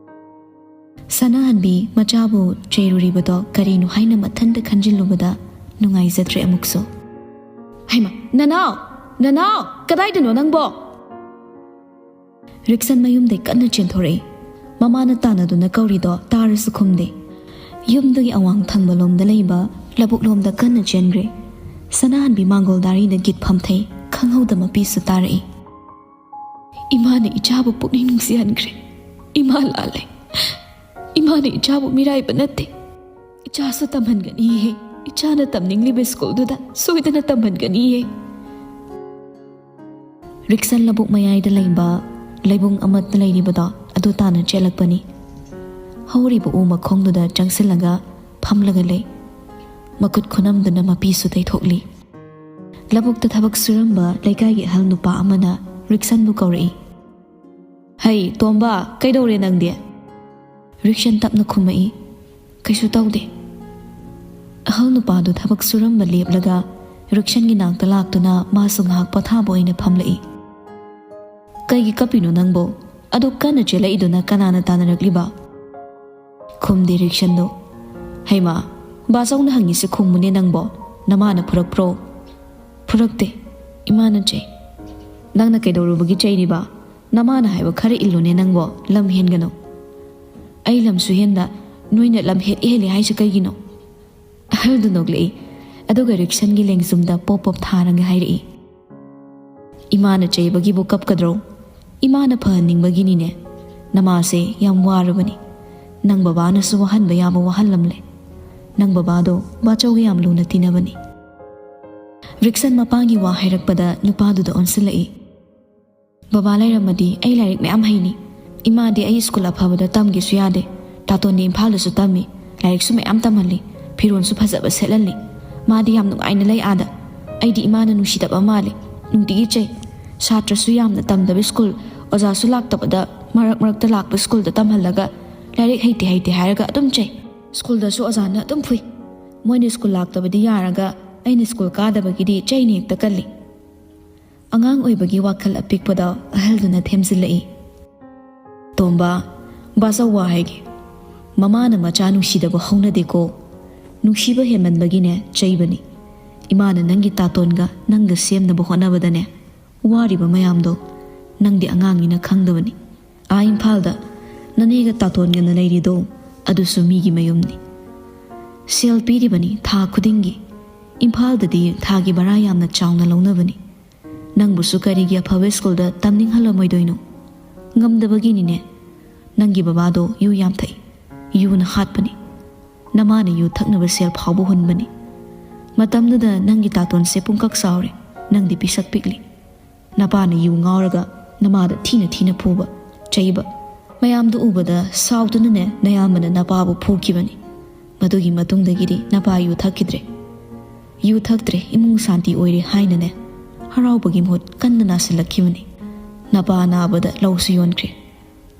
ꯁꯅꯥꯍꯟꯕꯤ ꯃꯆꯥꯕꯨ ꯆꯩꯔꯨꯔꯤꯕꯗꯣ ꯀꯔꯤꯅꯣ ꯍꯥꯏꯅ ꯃꯊꯟꯇ ꯈꯟꯖꯤꯜꯂꯨꯕꯗ ꯅꯨꯡꯉꯥꯏꯖꯗ꯭ꯔꯦ ꯑꯃꯨꯛꯁꯨ꯫ "ꯍꯩꯃꯥ, ꯅꯅꯥꯎ! ꯅꯅꯥꯎ! ꯀꯗꯥꯏꯗꯅꯣ ꯅꯪꯕꯣ?" ꯔꯤꯛꯁꯟ ꯃꯌꯨꯝꯗꯩ ꯀꯟꯅ ꯆꯦꯟꯊꯣꯔꯛꯏ꯫ ꯃꯃꯥꯅ ꯇꯥꯟꯅꯗꯨꯅ ꯀꯧꯔꯤꯗꯣ ꯇꯥꯔꯁꯨ ꯈꯨꯝꯗꯦ꯫ ꯌꯨꯝꯗꯨꯒꯤ ꯑꯋꯥꯡ ꯊꯪꯕ ꯂꯣꯝꯗ ꯂꯩꯕ ꯂꯧꯕꯨꯛ ꯂꯣꯝꯗ ꯀꯟꯅ ꯆꯦꯟꯈ꯭ꯔꯦ꯫ ꯁꯅꯥꯍꯟꯕꯤ ꯃꯥꯡꯒꯣꯜ ꯗꯥꯔꯤꯗ ꯒꯤꯠ ꯐꯝꯊꯩ, ꯈꯪꯍꯧꯗ ꯃꯄꯤꯁꯨ ꯇꯥꯔꯛꯏ꯫ "ꯏꯃꯥꯅ ꯏꯆꯥꯕꯨ ꯄꯨꯛꯅꯤꯡ ꯅꯨꯡꯁꯤꯍꯟꯈ꯭ꯔꯦ꯫ ꯏꯃꯥ ꯂꯥꯜꯂꯦ꯫ ꯏꯃꯥꯅ ꯏꯆꯥꯕꯨ ꯃꯤꯔꯥꯏꯕ ꯅꯠꯇꯦ꯫ ꯏꯆꯥꯁꯨ ꯇꯝꯍꯟꯒꯅꯤꯍꯦ꯫ ꯏꯆꯥꯅ ꯇꯝꯅꯤꯡꯂꯤꯕ ꯁ꯭ꯀꯨꯜꯗꯨꯗ ꯁꯣꯏꯗꯅ ꯇꯝꯍꯟꯒꯅꯤꯍꯦ꯫" ꯔꯤꯛꯁꯟ ꯂꯧꯕꯨꯛ ꯃꯌꯥꯏꯗ ꯂꯩꯕ ꯂꯩꯕꯨꯡ ꯑꯃꯠꯇ ꯂꯩꯔꯤꯕꯗꯣ ꯑꯗꯨ ꯇꯥꯟꯅ ꯆꯦꯜꯂꯛꯄꯅꯤ꯫ ꯍꯧꯔꯤꯕ ꯎ ꯃꯈꯣꯡꯗꯨꯗ ꯆꯪꯁꯤꯜꯂꯒ ꯐꯝꯂꯒ ꯂꯩ꯫ ꯃꯈꯨꯠ ꯈꯨꯅꯝꯗꯨꯅ ꯃꯄꯤꯁꯨ ꯇꯩꯊꯣꯛꯂꯤ꯫ ꯂꯧꯕꯨꯛꯇ ꯊꯕꯛ ꯁꯨꯔꯝꯕ ꯂꯩꯀꯥꯏꯒꯤ ꯑꯍꯜ ꯅꯨꯄꯥ ꯑꯃꯅ ꯔꯤꯛꯁꯟꯕꯨ ꯀꯧꯔꯛꯏ꯫ "ꯍꯩ, ꯇꯣꯝꯕ, ꯀꯩꯗꯧꯔꯦ ꯅꯪꯗꯤ?" ꯔꯤꯛꯁꯟ ꯇꯞꯅ ꯈꯨꯝꯃꯛꯏ, "ꯀꯩꯁꯨ ꯇꯧꯗꯦ꯫" ꯑꯍꯜ ꯅꯨꯄꯥꯗꯨ ꯊꯕꯛ ꯁꯨꯔꯝꯕ ꯂꯦꯞꯂꯒ ꯔꯤꯛꯁꯟꯒꯤ ꯅꯥꯛꯇ ꯂꯥꯛꯇꯨꯅ ꯃꯥꯁꯨ ꯉꯥꯏꯍꯥꯛ ꯄꯣꯊꯥꯕ ꯑꯣꯏꯅ ꯐꯝꯂꯛꯏ꯫ "ꯀꯩꯒꯤ ꯀꯞꯄꯤꯅꯣ ꯅꯪꯕꯣ? ꯑꯗꯨꯛ ꯀꯟꯅ ꯆꯦꯜꯂꯛꯏꯗꯨꯅ ꯀꯅꯥꯅ ꯇꯥꯟꯅꯔꯛꯂꯤꯕ?" ꯈꯨꯝꯗꯦ ꯔꯤꯛꯁꯟꯗꯣ꯫ "ꯍꯩꯃꯥ, ꯕꯥꯆꯧꯅ ꯍꯪꯉꯤꯁꯦ ꯈꯨꯝꯃꯨꯅꯦ ꯅꯪꯕꯣ꯫ ꯅꯃꯥꯅ ꯐꯨꯔꯛꯄ꯭ꯔꯣ?" "ꯐꯨꯔꯛꯇꯦ, ꯏꯃꯥꯅ ꯆꯩ꯫" "ꯅꯪꯅ ꯀꯩꯗꯧꯔꯨꯕꯒꯤ ꯆꯩꯔꯤꯕ? ꯅꯃꯥꯅ ꯍꯥꯏꯕ ꯈꯔ ꯏꯜꯂꯨꯅꯦ ꯅꯪꯕꯣ, ꯂꯝ ꯍꯦꯟꯒꯅꯨ꯫" "ꯑꯩ ꯂꯝꯁꯨ ꯍꯦꯟꯗ ꯅꯣꯏꯅ ꯂꯝ ꯍꯦꯜꯂꯤ ꯍꯦꯜꯂꯤ ꯍꯥꯏꯁꯦ ꯀꯩꯒꯤꯅꯣ?" ꯑꯍꯜꯗꯨ ꯅꯣꯛꯂꯛꯏ, ꯑꯗꯨꯒ ꯔꯤꯛꯁꯟꯒꯤ ꯂꯦꯡꯖꯨꯝꯗ ꯄꯣꯞ ꯄꯣꯞ ꯊꯥꯔꯒ ꯍꯥꯏꯔꯛꯏ, "ꯏꯃꯥꯅ ꯆꯩꯕꯒꯤꯕꯨ ꯀꯞꯀꯗ꯭ꯔꯣ? ꯏꯃꯥꯅ ꯐꯍꯟꯅꯤꯡꯕꯒꯤꯅꯤꯅꯦ꯫ ꯅꯃꯥꯁꯦ ꯌꯥꯝ ꯋꯥꯔꯕꯅꯤ꯫ ꯅꯪ ꯕꯕꯥꯅꯁꯨ ꯋꯥꯍꯟꯕ ꯌꯥꯕ ꯋꯥꯍꯜꯂꯝꯂꯦ꯫ ꯅꯪ ꯕꯕꯥꯗꯣ ꯕꯥꯆꯧꯒ ꯌꯥꯝ ꯂꯨꯅ ꯇꯤꯟꯅꯕꯅꯤ꯫" ꯔꯤꯛꯁꯟ ꯃꯄꯥꯒꯤ ꯋꯥ ꯍꯥꯏꯔꯛꯄꯗ ꯅꯨꯄꯥꯗꯨꯗ ꯑꯣꯟꯁꯤꯜꯂꯛꯏ꯫ "ꯕꯕꯥ ꯂꯩꯔꯝꯃꯗꯤ ꯑꯩ ꯂꯥꯏꯔꯤꯛ ꯃꯌꯥꯝ ꯍꯩꯅꯤ꯫ ꯏꯃꯥꯗꯤ ꯑꯩ ꯁ꯭ꯀꯨꯜ ꯑꯐꯕꯗ ꯇꯝꯒꯦꯁꯨ ꯌꯥꯗꯦ꯫ ꯇꯥꯇꯣꯟꯗꯤ ꯏꯝꯐꯥꯜꯗꯁꯨ ꯇꯝꯃꯤ, ꯂꯥꯏꯔꯤꯛꯁꯨ ꯃꯌꯥꯝ ꯇꯝꯍꯜꯂꯤ, ꯐꯤꯔꯣꯜꯁꯨ ꯐꯖꯕ ꯁꯦꯠꯍꯜꯂꯤ꯫ ꯃꯥꯗꯤ ꯌꯥꯝ ꯅꯨꯡꯉꯥꯏꯅ ꯂꯩ ꯑꯥꯗ꯫ ꯑꯩꯗꯤ ꯏꯃꯥꯅ ꯅꯨꯡꯁꯤꯗꯕ ꯃꯥꯜꯂꯤ, ꯅꯨꯡꯇꯤꯒꯤ ꯆꯩ꯫ ꯁꯥꯇ꯭ꯔꯁꯨ ꯌꯥꯝꯅ ꯇꯝꯗꯕ ꯁ꯭ꯀꯨꯜ, ꯑꯣꯖꯥꯁꯨ ꯂꯥꯛꯇꯕꯗ ꯃꯔꯛ ꯃꯔꯛꯇ ꯂꯥꯛꯄ ꯁ꯭ꯀꯨꯜꯗ ꯇꯝꯍꯜꯂꯒ ꯂꯥꯏꯔꯤꯛ ꯍꯩꯇꯦ ꯍꯩꯇꯦ ꯍꯥꯏꯔꯒ ꯑꯗꯨꯝ ꯆꯩ꯫ ꯁ꯭ꯀꯨꯜꯗꯁꯨ ꯑꯣꯖꯥꯅ ꯑꯗꯨꯝ ꯐꯨꯏ꯫ ꯃꯣꯏꯅ ꯁ꯭ꯀꯨꯜ ꯂꯥꯛꯇꯕꯗꯤ ꯌꯥꯔꯒ ꯑꯩꯅ ꯁ꯭ꯀꯨꯜ ꯀꯥꯗꯕꯒꯤꯗꯤ ꯆꯩꯅ ꯍꯦꯛꯇ ꯀꯜꯂꯤ꯫" ꯑꯉꯥꯡ ꯑꯣꯏꯕꯒꯤ ꯋꯥꯈꯜ ꯑꯄꯤꯛꯄꯗ ꯑꯍꯜꯗꯨꯅ ꯊꯦꯝꯖꯤꯜꯂꯛꯏ꯫ "ꯇꯣꯝꯕ, ꯕꯥꯆꯧ ꯋꯥ ꯍꯥꯏꯒꯦ꯫ ꯃꯃꯥꯅ ꯃꯆꯥ ꯅꯨꯡꯁꯤꯗꯕ ꯍꯧꯅꯗꯦꯀꯣ꯫ ꯅꯨꯡꯁꯤꯕ ꯍꯦꯟꯃꯟꯕꯒꯤꯅꯦ ꯆꯩꯕꯅꯤ꯫ ꯏꯃꯥꯅ ꯅꯪꯒꯤ ꯇꯥꯇꯣꯟꯒ ꯅꯪꯒ ꯁꯦꯝꯅꯕ ꯍꯣꯠꯅꯕꯗꯅꯦ ꯋꯥꯔꯤꯕ ꯃꯌꯥꯝꯗꯣ ꯅꯪꯗꯤ ꯑꯉꯥꯡꯅꯤꯅ ꯈꯪꯗꯕꯅꯤ꯫ ꯑꯥ ꯏꯝꯐꯥꯜꯗ ꯅꯅꯦꯒ ꯇꯥꯇꯣꯟꯒꯅ ꯂꯩꯔꯤꯗꯣ ꯑꯗꯨꯁꯨ ꯃꯤꯒꯤ ꯃꯌꯨꯝꯅꯤ꯫ ꯁꯦꯜ ꯄꯤꯔꯤꯕꯅꯤ ꯊꯥ ꯈꯨꯗꯤꯡꯒꯤ꯫ ꯏꯝꯐꯥꯜꯗꯗꯤ ꯊꯥꯒꯤ ꯚꯔꯥ ꯌꯥꯝꯅ ꯆꯥꯎꯅ ꯂꯧꯅꯕꯅꯤ꯫ ꯅꯪꯕꯨꯁꯨ ꯀꯔꯤꯒꯤ ꯑꯐꯕ ꯁ꯭ꯀꯨꯜꯗ ꯇꯝꯅꯤꯡꯍꯜꯂꯝꯃꯣꯏꯗꯣꯏꯅꯣ? ꯉꯝꯗꯕꯒꯤꯅꯤꯅꯦ꯫ ꯅꯪꯒꯤ ꯕꯕꯥꯗꯣ ꯌꯨ ꯌꯥꯝ ꯊꯛꯏ꯫ ꯌꯨꯅ ꯍꯥꯠꯄꯅꯤ꯫ ꯅꯃꯥꯅ ꯌꯨ ꯊꯛꯅꯕ ꯁꯦꯜ ꯐꯥꯎꯕ ꯍꯨꯟꯕꯅꯤ꯫ ꯃꯇꯝꯗꯨꯗ ꯅꯪꯒꯤ ꯇꯥꯇꯣꯟꯁꯦ ꯄꯨꯡꯀꯛ ꯆꯥꯎꯔꯦ, ꯅꯪꯗꯤ ꯄꯤꯁꯛ ꯄꯤꯛꯂꯤ꯫ ꯅꯄꯥꯅ ꯌꯨ ꯉꯥꯎꯔꯒ ꯅꯃꯥꯗ ꯊꯤꯅ ꯊꯤꯅ ꯐꯨꯕ, ꯆꯩꯕ꯫ ꯃꯌꯥꯝꯗꯨ ꯎꯕꯗ ꯁꯥꯎꯗꯨꯅꯅꯦ ꯅꯌꯥꯝꯕꯅ ꯅꯄꯥꯕꯨ ꯐꯨꯈꯤꯕꯅꯤ꯫ ꯃꯗꯨꯒꯤ ꯃꯇꯨꯡꯗꯒꯤꯗꯤ ꯅꯄꯥ ꯌꯨ ꯊꯛꯈꯤꯗ꯭ꯔꯦ꯫ ꯌꯨ ꯊꯛꯇ꯭ꯔꯦ, ꯏꯃꯨꯡ ꯁꯥꯟꯇꯤ ꯑꯣꯏꯔꯦ ꯍꯥꯏꯅꯅꯦ ꯍꯔꯥꯎꯕꯒꯤ ꯃꯍꯨꯠ ꯀꯟꯅ ꯅꯥꯁꯤꯜꯂꯛꯈꯤꯕꯅꯤ꯫ ꯅꯄꯥ ꯅꯥꯕꯗ ꯂꯧꯁꯨ ꯌꯣꯟꯈ꯭ꯔꯦ꯫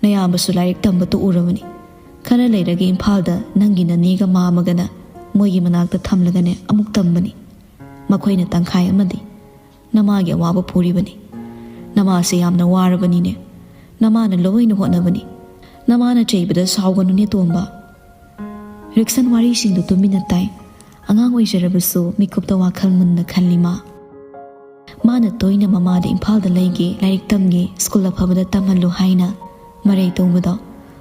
ꯅꯌꯥꯝꯕꯁꯨ ꯂꯥꯏꯔꯤꯛ ꯇꯝꯕ ꯇꯣꯛꯎꯔꯕꯅꯤ꯫ ꯈꯔ ꯂꯩꯔꯒ ꯏꯝꯐꯥꯜꯗ ꯅꯪꯒꯤ ꯅꯅꯦꯒ ꯃꯥꯃꯒꯅ ꯃꯣꯏꯒꯤ ꯃꯅꯥꯛꯇ ꯊꯝꯂꯒꯅꯦ ꯑꯃꯨꯛ ꯇꯝꯕꯅꯤ꯫ ꯃꯈꯣꯏꯅ ꯇꯪꯈꯥꯏ ꯑꯃꯗꯤ ꯅꯃꯥꯒꯤ ꯑꯋꯥꯕ ꯄꯨꯔꯤꯕꯅꯤ꯫ ꯅꯃꯥꯁꯦ ꯌꯥꯝꯅ ꯋꯥꯔꯕꯅꯤꯅꯦ꯫ ꯅꯃꯥꯅ ꯂꯣꯏꯅ ꯍꯣꯠꯅꯕꯅꯤ꯫ ꯅꯃꯥꯅ ꯆꯩꯕꯗ ꯁꯥꯎꯒꯅꯨꯅꯦ ꯇꯣꯝꯕ꯫ ꯔꯤꯛꯁꯟ ꯋꯥꯔꯤꯁꯤꯡꯗꯨ ꯇꯨꯃꯤꯟꯅ ꯇꯥꯏ꯫ ꯑꯉꯥꯡ ꯑꯣꯏꯖꯔꯕꯁꯨ ꯃꯤꯀꯨꯞꯇ ꯋꯥꯈꯜ ꯃꯨꯟꯅ ꯈꯜꯂꯤ ꯃꯥ꯫ ꯃꯥꯅ ꯇꯣꯏꯅ ꯃꯃꯥꯗ ꯏꯝꯐꯥꯜꯗ ꯂꯩꯒꯦ, ꯂꯥꯏꯔꯤꯛ ꯇꯝꯒꯦ, ꯁ꯭ꯀꯨꯜ ꯑꯐꯕꯗ ꯇꯝꯍꯜꯂꯨ ꯍꯥꯏꯅ ꯃꯔꯩ ꯇꯧꯕꯗꯣ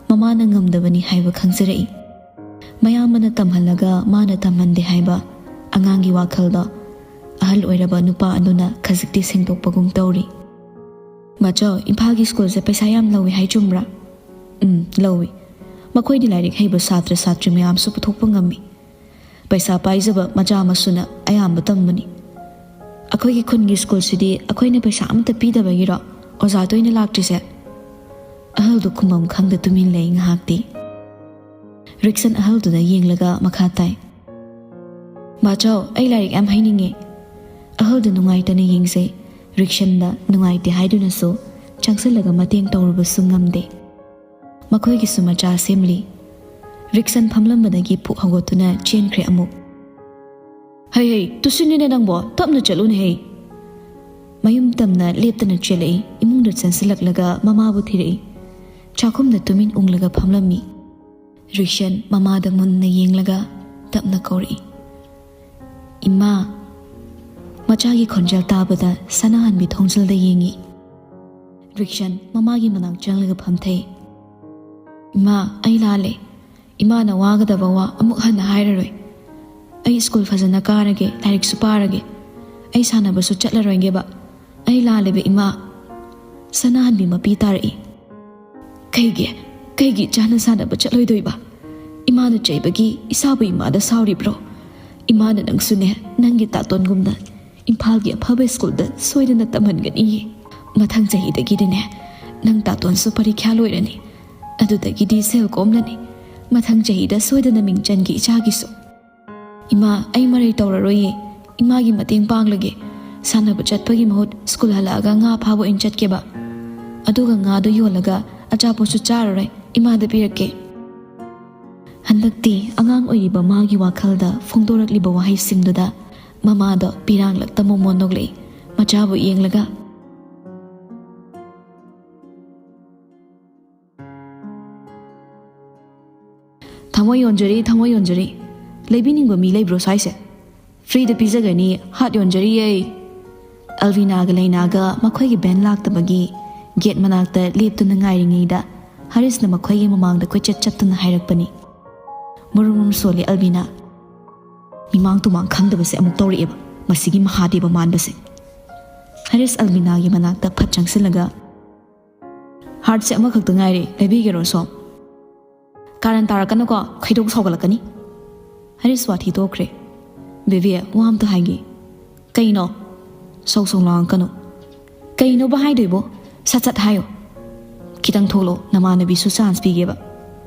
ꯃꯃꯥꯅ ꯉꯝꯗꯕꯅꯤ ꯍꯥꯏꯕ ꯈꯪꯖꯔꯛꯏ꯫ ꯃꯌꯥꯝꯕꯅ ꯇꯝꯍꯜꯂꯒ ꯃꯥꯅ ꯇꯝꯍꯟꯗꯦ ꯍꯥꯏꯕ ꯑꯉꯥꯡꯒꯤ ꯋꯥꯈꯜꯗꯣ ꯑꯍꯜ ꯑꯣꯏꯔꯕ ꯅꯨꯄꯥ ꯑꯗꯨꯅ ꯈꯖꯤꯛꯇꯤ ꯁꯦꯡꯗꯣꯛꯄꯒꯨꯝ ꯇꯧꯔꯤ꯫ "ꯃꯆꯧ, ꯏꯝꯐꯥꯜꯒꯤ ꯁ꯭ꯀꯨꯜꯁꯦ ꯄꯩꯁꯥ ꯌꯥꯝ ꯂꯧꯏ ꯍꯥꯏ, ꯆꯨꯝꯕ꯭ꯔꯥ?" "ꯎꯝ, ꯂꯧꯏ꯫ ꯃꯈꯣꯏꯗꯤ ꯂꯥꯏꯔꯤꯛ ꯍꯩꯕ ꯁꯥꯇ꯭ꯔ ꯁꯥꯇ꯭ꯔꯤ ꯃꯌꯥꯝꯁꯨ ꯄꯨꯊꯣꯛꯄ ꯉꯝꯃꯤ꯫ ꯄꯩꯁꯥ ꯄꯥꯏꯖꯕ ꯃꯆꯥ ꯃꯁꯨꯅ ꯑꯌꯥꯝꯕ ꯇꯝꯕꯅꯤ꯫ ꯑꯩꯈꯣꯏꯒꯤ ꯈꯨꯟꯒꯤ ꯁ꯭ꯀꯨꯜꯁꯤꯗꯤ ꯑꯩꯈꯣꯏꯅ ꯄꯩꯁꯥ ꯑꯃꯠꯇ ꯄꯤꯗꯕꯒꯤꯔꯣ ꯑꯣꯖꯥ ꯇꯣꯏꯅ ꯂꯥꯛꯇ꯭ꯔꯤꯁꯦ?" ꯑꯍꯜꯗꯨ ꯈꯨꯝꯐꯝ ꯈꯪꯗ ꯇꯨꯃꯤꯟ ꯂꯩ ꯉꯥꯏꯍꯥꯛꯇꯤ꯫ ꯔꯤꯛꯁꯟ ꯑꯍꯜꯗꯨꯗ ꯌꯦꯡꯂꯒ ꯃꯈꯥ ꯇꯥꯏ, "ꯃꯥꯆꯧ, ꯑꯩ ꯂꯥꯏꯔꯤꯛ ꯌꯥꯝ ꯍꯩꯅꯤꯡꯉꯦ꯫" ꯑꯍꯜꯗꯨ ꯅꯨꯡꯉꯥꯏꯇꯅ ꯌꯦꯡꯖꯩ꯫ ꯔꯤꯛꯁꯟꯗ ꯅꯨꯡꯉꯥꯏꯇꯦ ꯍꯥꯏꯗꯨꯅꯁꯨ ꯆꯪꯁꯤꯜꯂꯒ ꯃꯇꯦꯡ ꯇꯧꯔꯨꯕꯁꯨ ꯉꯝꯗꯦ꯫ ꯃꯈꯣꯏꯒꯤꯁꯨ ꯃꯆꯥ ꯁꯦꯝꯂꯤ꯫ ꯔꯤꯛꯁꯟ ꯐꯝꯂꯝꯕꯗꯒꯤ ꯄꯨꯛ ꯍꯧꯒꯠꯇꯨꯅ ꯆꯦꯟꯈ꯭ꯔꯦ ꯑꯃꯨꯛ꯫ "ꯍꯩ ꯍꯩ, ꯇꯨꯁꯤꯟꯅꯤꯅꯦ ꯅꯪꯕꯣ, ꯇꯞꯅ ꯆꯠꯂꯨꯅꯦ ꯍꯩ꯫" ꯃꯌꯨꯝ ꯇꯝꯅ ꯂꯦꯞꯇꯅ ꯆꯦꯜꯂꯛꯏ꯫ ꯏꯃꯨꯡꯗ ꯆꯪꯁꯤꯜꯂꯛꯂꯒ ꯃꯃꯥꯕꯨ ꯊꯤꯔꯛꯏ꯫ ꯆꯥꯛꯈꯨꯝꯗ ꯇꯨꯃꯤꯟ ꯎꯪꯂꯒ ꯐꯝꯂꯝꯃꯤ꯫ ꯔꯤꯛꯁꯟ ꯃꯃꯥꯗ ꯃꯨꯟꯅ ꯌꯦꯡꯂꯒ ꯇꯞꯅ ꯀꯧꯔꯛꯏ, "ꯏꯃꯥ!" ꯃꯆꯥꯒꯤ ꯈꯣꯟꯖꯦꯜ ꯇꯥꯕꯗ ꯁꯅꯥꯍꯟꯕꯤ ꯊꯣꯡꯖꯤꯜꯗ ꯌꯦꯡꯉꯤ꯫ ꯔꯤꯛꯁꯟ ꯃꯃꯥꯒꯤ ꯃꯅꯥꯛ ꯆꯪꯂꯒ ꯐꯝꯊꯩ꯫ "ꯏꯃꯥ, ꯑꯩ ꯂꯥꯜꯂꯦ꯫ ꯏꯃꯥꯅ ꯋꯥꯒꯗꯕ ꯋꯥ ꯑꯃꯨꯛ ꯍꯟꯅ ꯍꯥꯏꯔꯔꯣꯏ꯫ ꯑꯩ ꯁ꯭ꯀꯨꯜ ꯐꯖꯅ ꯀꯥꯔꯒꯦ, ꯂꯥꯏꯔꯤꯛꯁꯨ ꯄꯥꯔꯒꯦ꯫ ꯑꯩ ꯁꯥꯟꯅꯕꯁꯨ ꯆꯠꯂꯔꯣꯏꯒꯦꯕ꯫ ꯑꯩ ꯂꯥꯜꯂꯦꯕ, ꯏꯃꯥ꯫" ꯁꯅꯥꯍꯟꯕꯤ ꯃꯄꯤ ꯇꯥꯔꯛꯏ꯫ "ꯀꯩꯒꯤ? ꯀꯩꯒꯤ ꯏꯆꯥꯅ ꯁꯥꯟꯅꯕ ꯆꯠꯂꯣꯏꯗꯣꯏꯕ? ꯏꯃꯥꯅ ꯆꯩꯕꯒꯤ ꯏꯆꯥꯕꯨ ꯏꯃꯥꯗ ꯁꯥꯎꯔꯤꯕ꯭ꯔꯣ? ꯏꯃꯥꯅ ꯅꯪꯁꯨꯅꯦ, ꯅꯪꯒꯤ ꯇꯥꯇꯣꯟꯒꯨꯝꯅ ꯏꯝꯐꯥꯜꯒꯤ ꯑꯐꯕ ꯁ꯭ꯀꯨꯜꯗ ꯁꯣꯏꯗꯅ ꯇꯝꯍꯟꯒꯅꯤꯌꯦ꯫ ꯃꯊꯪ ꯆꯍꯤꯗꯒꯤꯗꯤꯅꯦ, ꯅꯪ ꯇꯥꯇꯣꯟꯁꯨ ꯄꯔꯤꯈ꯭ꯌꯥ ꯂꯣꯏꯔꯅꯤ꯫ ꯑꯗꯨꯗꯒꯤꯗꯤ ꯁꯦꯜ ꯀꯣꯝꯂꯅꯤ꯫ ꯃꯊꯪ ꯆꯍꯤꯗ ꯁꯣꯏꯗꯅ ꯃꯤꯡ ꯆꯟꯒꯦ ꯏꯆꯥꯒꯤꯁꯨ꯫" "ꯏꯃꯥ, ꯑꯩ ꯃꯔꯩ ꯇꯧꯔꯔꯣꯏꯌꯦ꯫ ꯏꯃꯥꯒꯤ ꯃꯇꯦꯡ ꯄꯥꯡꯂꯒꯦ꯫ ꯁꯥꯟꯅꯕ ꯆꯠꯄꯒꯤ ꯃꯍꯨꯠ ꯁ꯭ꯀꯨꯜ ꯍꯜꯂꯛꯑꯒ ꯉꯥ ꯐꯥꯕ ꯑꯣꯏꯅ ꯆꯠꯀꯦꯕ꯫ ꯑꯗꯨꯒ ꯉꯥꯗꯣ ꯌꯣꯜꯂꯒ ꯑꯆꯥꯄꯣꯠꯁꯨ ꯆꯥꯔꯔꯣꯏ, ꯏꯃꯥꯗ ꯄꯤꯔꯛꯀꯦ꯫" ꯍꯟꯗꯛꯇꯤ ꯑꯉꯥꯡ ꯑꯣꯏꯔꯤꯕ ꯃꯥꯒꯤ ꯋꯥꯈꯜꯗ ꯐꯣꯡꯗꯣꯔꯛꯂꯤꯕ ꯋꯥꯍꯩꯁꯤꯡꯗꯨꯗ ꯃꯃꯥꯗꯣ ꯄꯤꯔꯥꯡꯂꯛꯇ ꯃꯣꯃꯣꯟ ꯅꯣꯛꯂꯛꯏ꯫ ꯃꯆꯥꯕꯨ ꯌꯦꯡꯂꯒ, "ꯊꯃꯣꯏ ꯌꯣꯟꯖꯔꯤ, ꯊꯃꯣꯏ ꯌꯣꯟꯖꯔꯤ꯫ ꯂꯩꯕꯤꯅꯤꯡꯕ ꯃꯤ ꯂꯩꯕ꯭ꯔꯣ ꯁ꯭ꯋꯥꯏꯁꯦ? ꯐ꯭ꯔꯤꯗ ꯄꯤꯖꯒꯅꯤ, ꯍꯥꯠ ꯌꯣꯟꯖꯔꯤꯌꯦ!" ꯑꯜꯕꯤꯅꯥꯒ ꯂꯩꯅꯥꯒ ꯃꯈꯣꯏꯒꯤ ꯚꯦꯟ ꯂꯥꯛꯇꯕꯒꯤ ꯒꯦꯠ ꯃꯅꯥꯛꯇ ꯂꯦꯞꯇꯨꯅ ꯉꯥꯏꯔꯤꯉꯩꯗ ꯍꯔꯤꯁꯅ ꯃꯈꯣꯏꯒꯤ ꯃꯃꯥꯡꯗ ꯀꯣꯏꯆꯠ ꯆꯠꯇꯨꯅ ꯍꯥꯏꯔꯛꯄꯅꯤ꯫ ꯃꯨꯔꯨꯝ ꯃꯨꯔꯨꯝ ꯁꯣꯜꯂꯤ ꯑꯜꯕꯤꯅꯥ꯫ ꯃꯤꯃꯥꯡ ꯇꯨꯃꯥꯡ ꯈꯪꯗꯕꯁꯦ ꯑꯃꯨꯛ ꯇꯧꯔꯛꯑꯦꯕ, ꯃꯁꯤꯒꯤ ꯃꯍꯥꯗꯦꯕ ꯃꯥꯟꯕꯁꯦ꯫ ꯍꯔꯤꯁ ꯑꯜꯕꯤꯅꯥꯒꯤ ꯃꯅꯥꯛꯇ ꯐꯠ ꯆꯪꯁꯤꯜꯂꯒ, "ꯍꯥꯔꯠꯁꯦ ꯑꯃꯈꯛꯇ ꯉꯥꯏꯔꯦ, ꯂꯩꯕꯤꯒꯦꯔꯣ ꯁꯣꯝ?" "ꯀꯥꯔꯟ ꯇꯥꯔꯛꯀꯅꯨꯀꯣ, ꯈꯩꯗꯣꯛ ꯁꯥꯎꯒꯠꯂꯛꯀꯅꯤ꯫" ꯍꯔꯤꯁ ꯋꯥꯊꯤ ꯇꯣꯛꯈ꯭ꯔꯦ꯫ "ꯕꯦꯕꯤ, ꯋꯥ ꯑꯝꯇ ꯍꯥꯏꯒꯦ꯫" "ꯀꯩꯅꯣ?" "ꯁꯧ ꯁꯧ ꯂꯥꯡꯉꯛꯀꯅꯨ꯫" "ꯀꯩꯅꯣꯕ ꯍꯥꯏꯗꯣꯏꯕꯣ? ꯁꯠ ꯁꯠ ꯍꯥꯏꯌꯣ꯫" "ꯈꯤꯇꯪ ꯊꯣꯛꯂꯛꯑꯣ, ꯅꯃꯥꯟꯅꯕꯤꯁꯨ ꯆꯥꯟꯁ ꯄꯤꯒꯦꯕ꯫"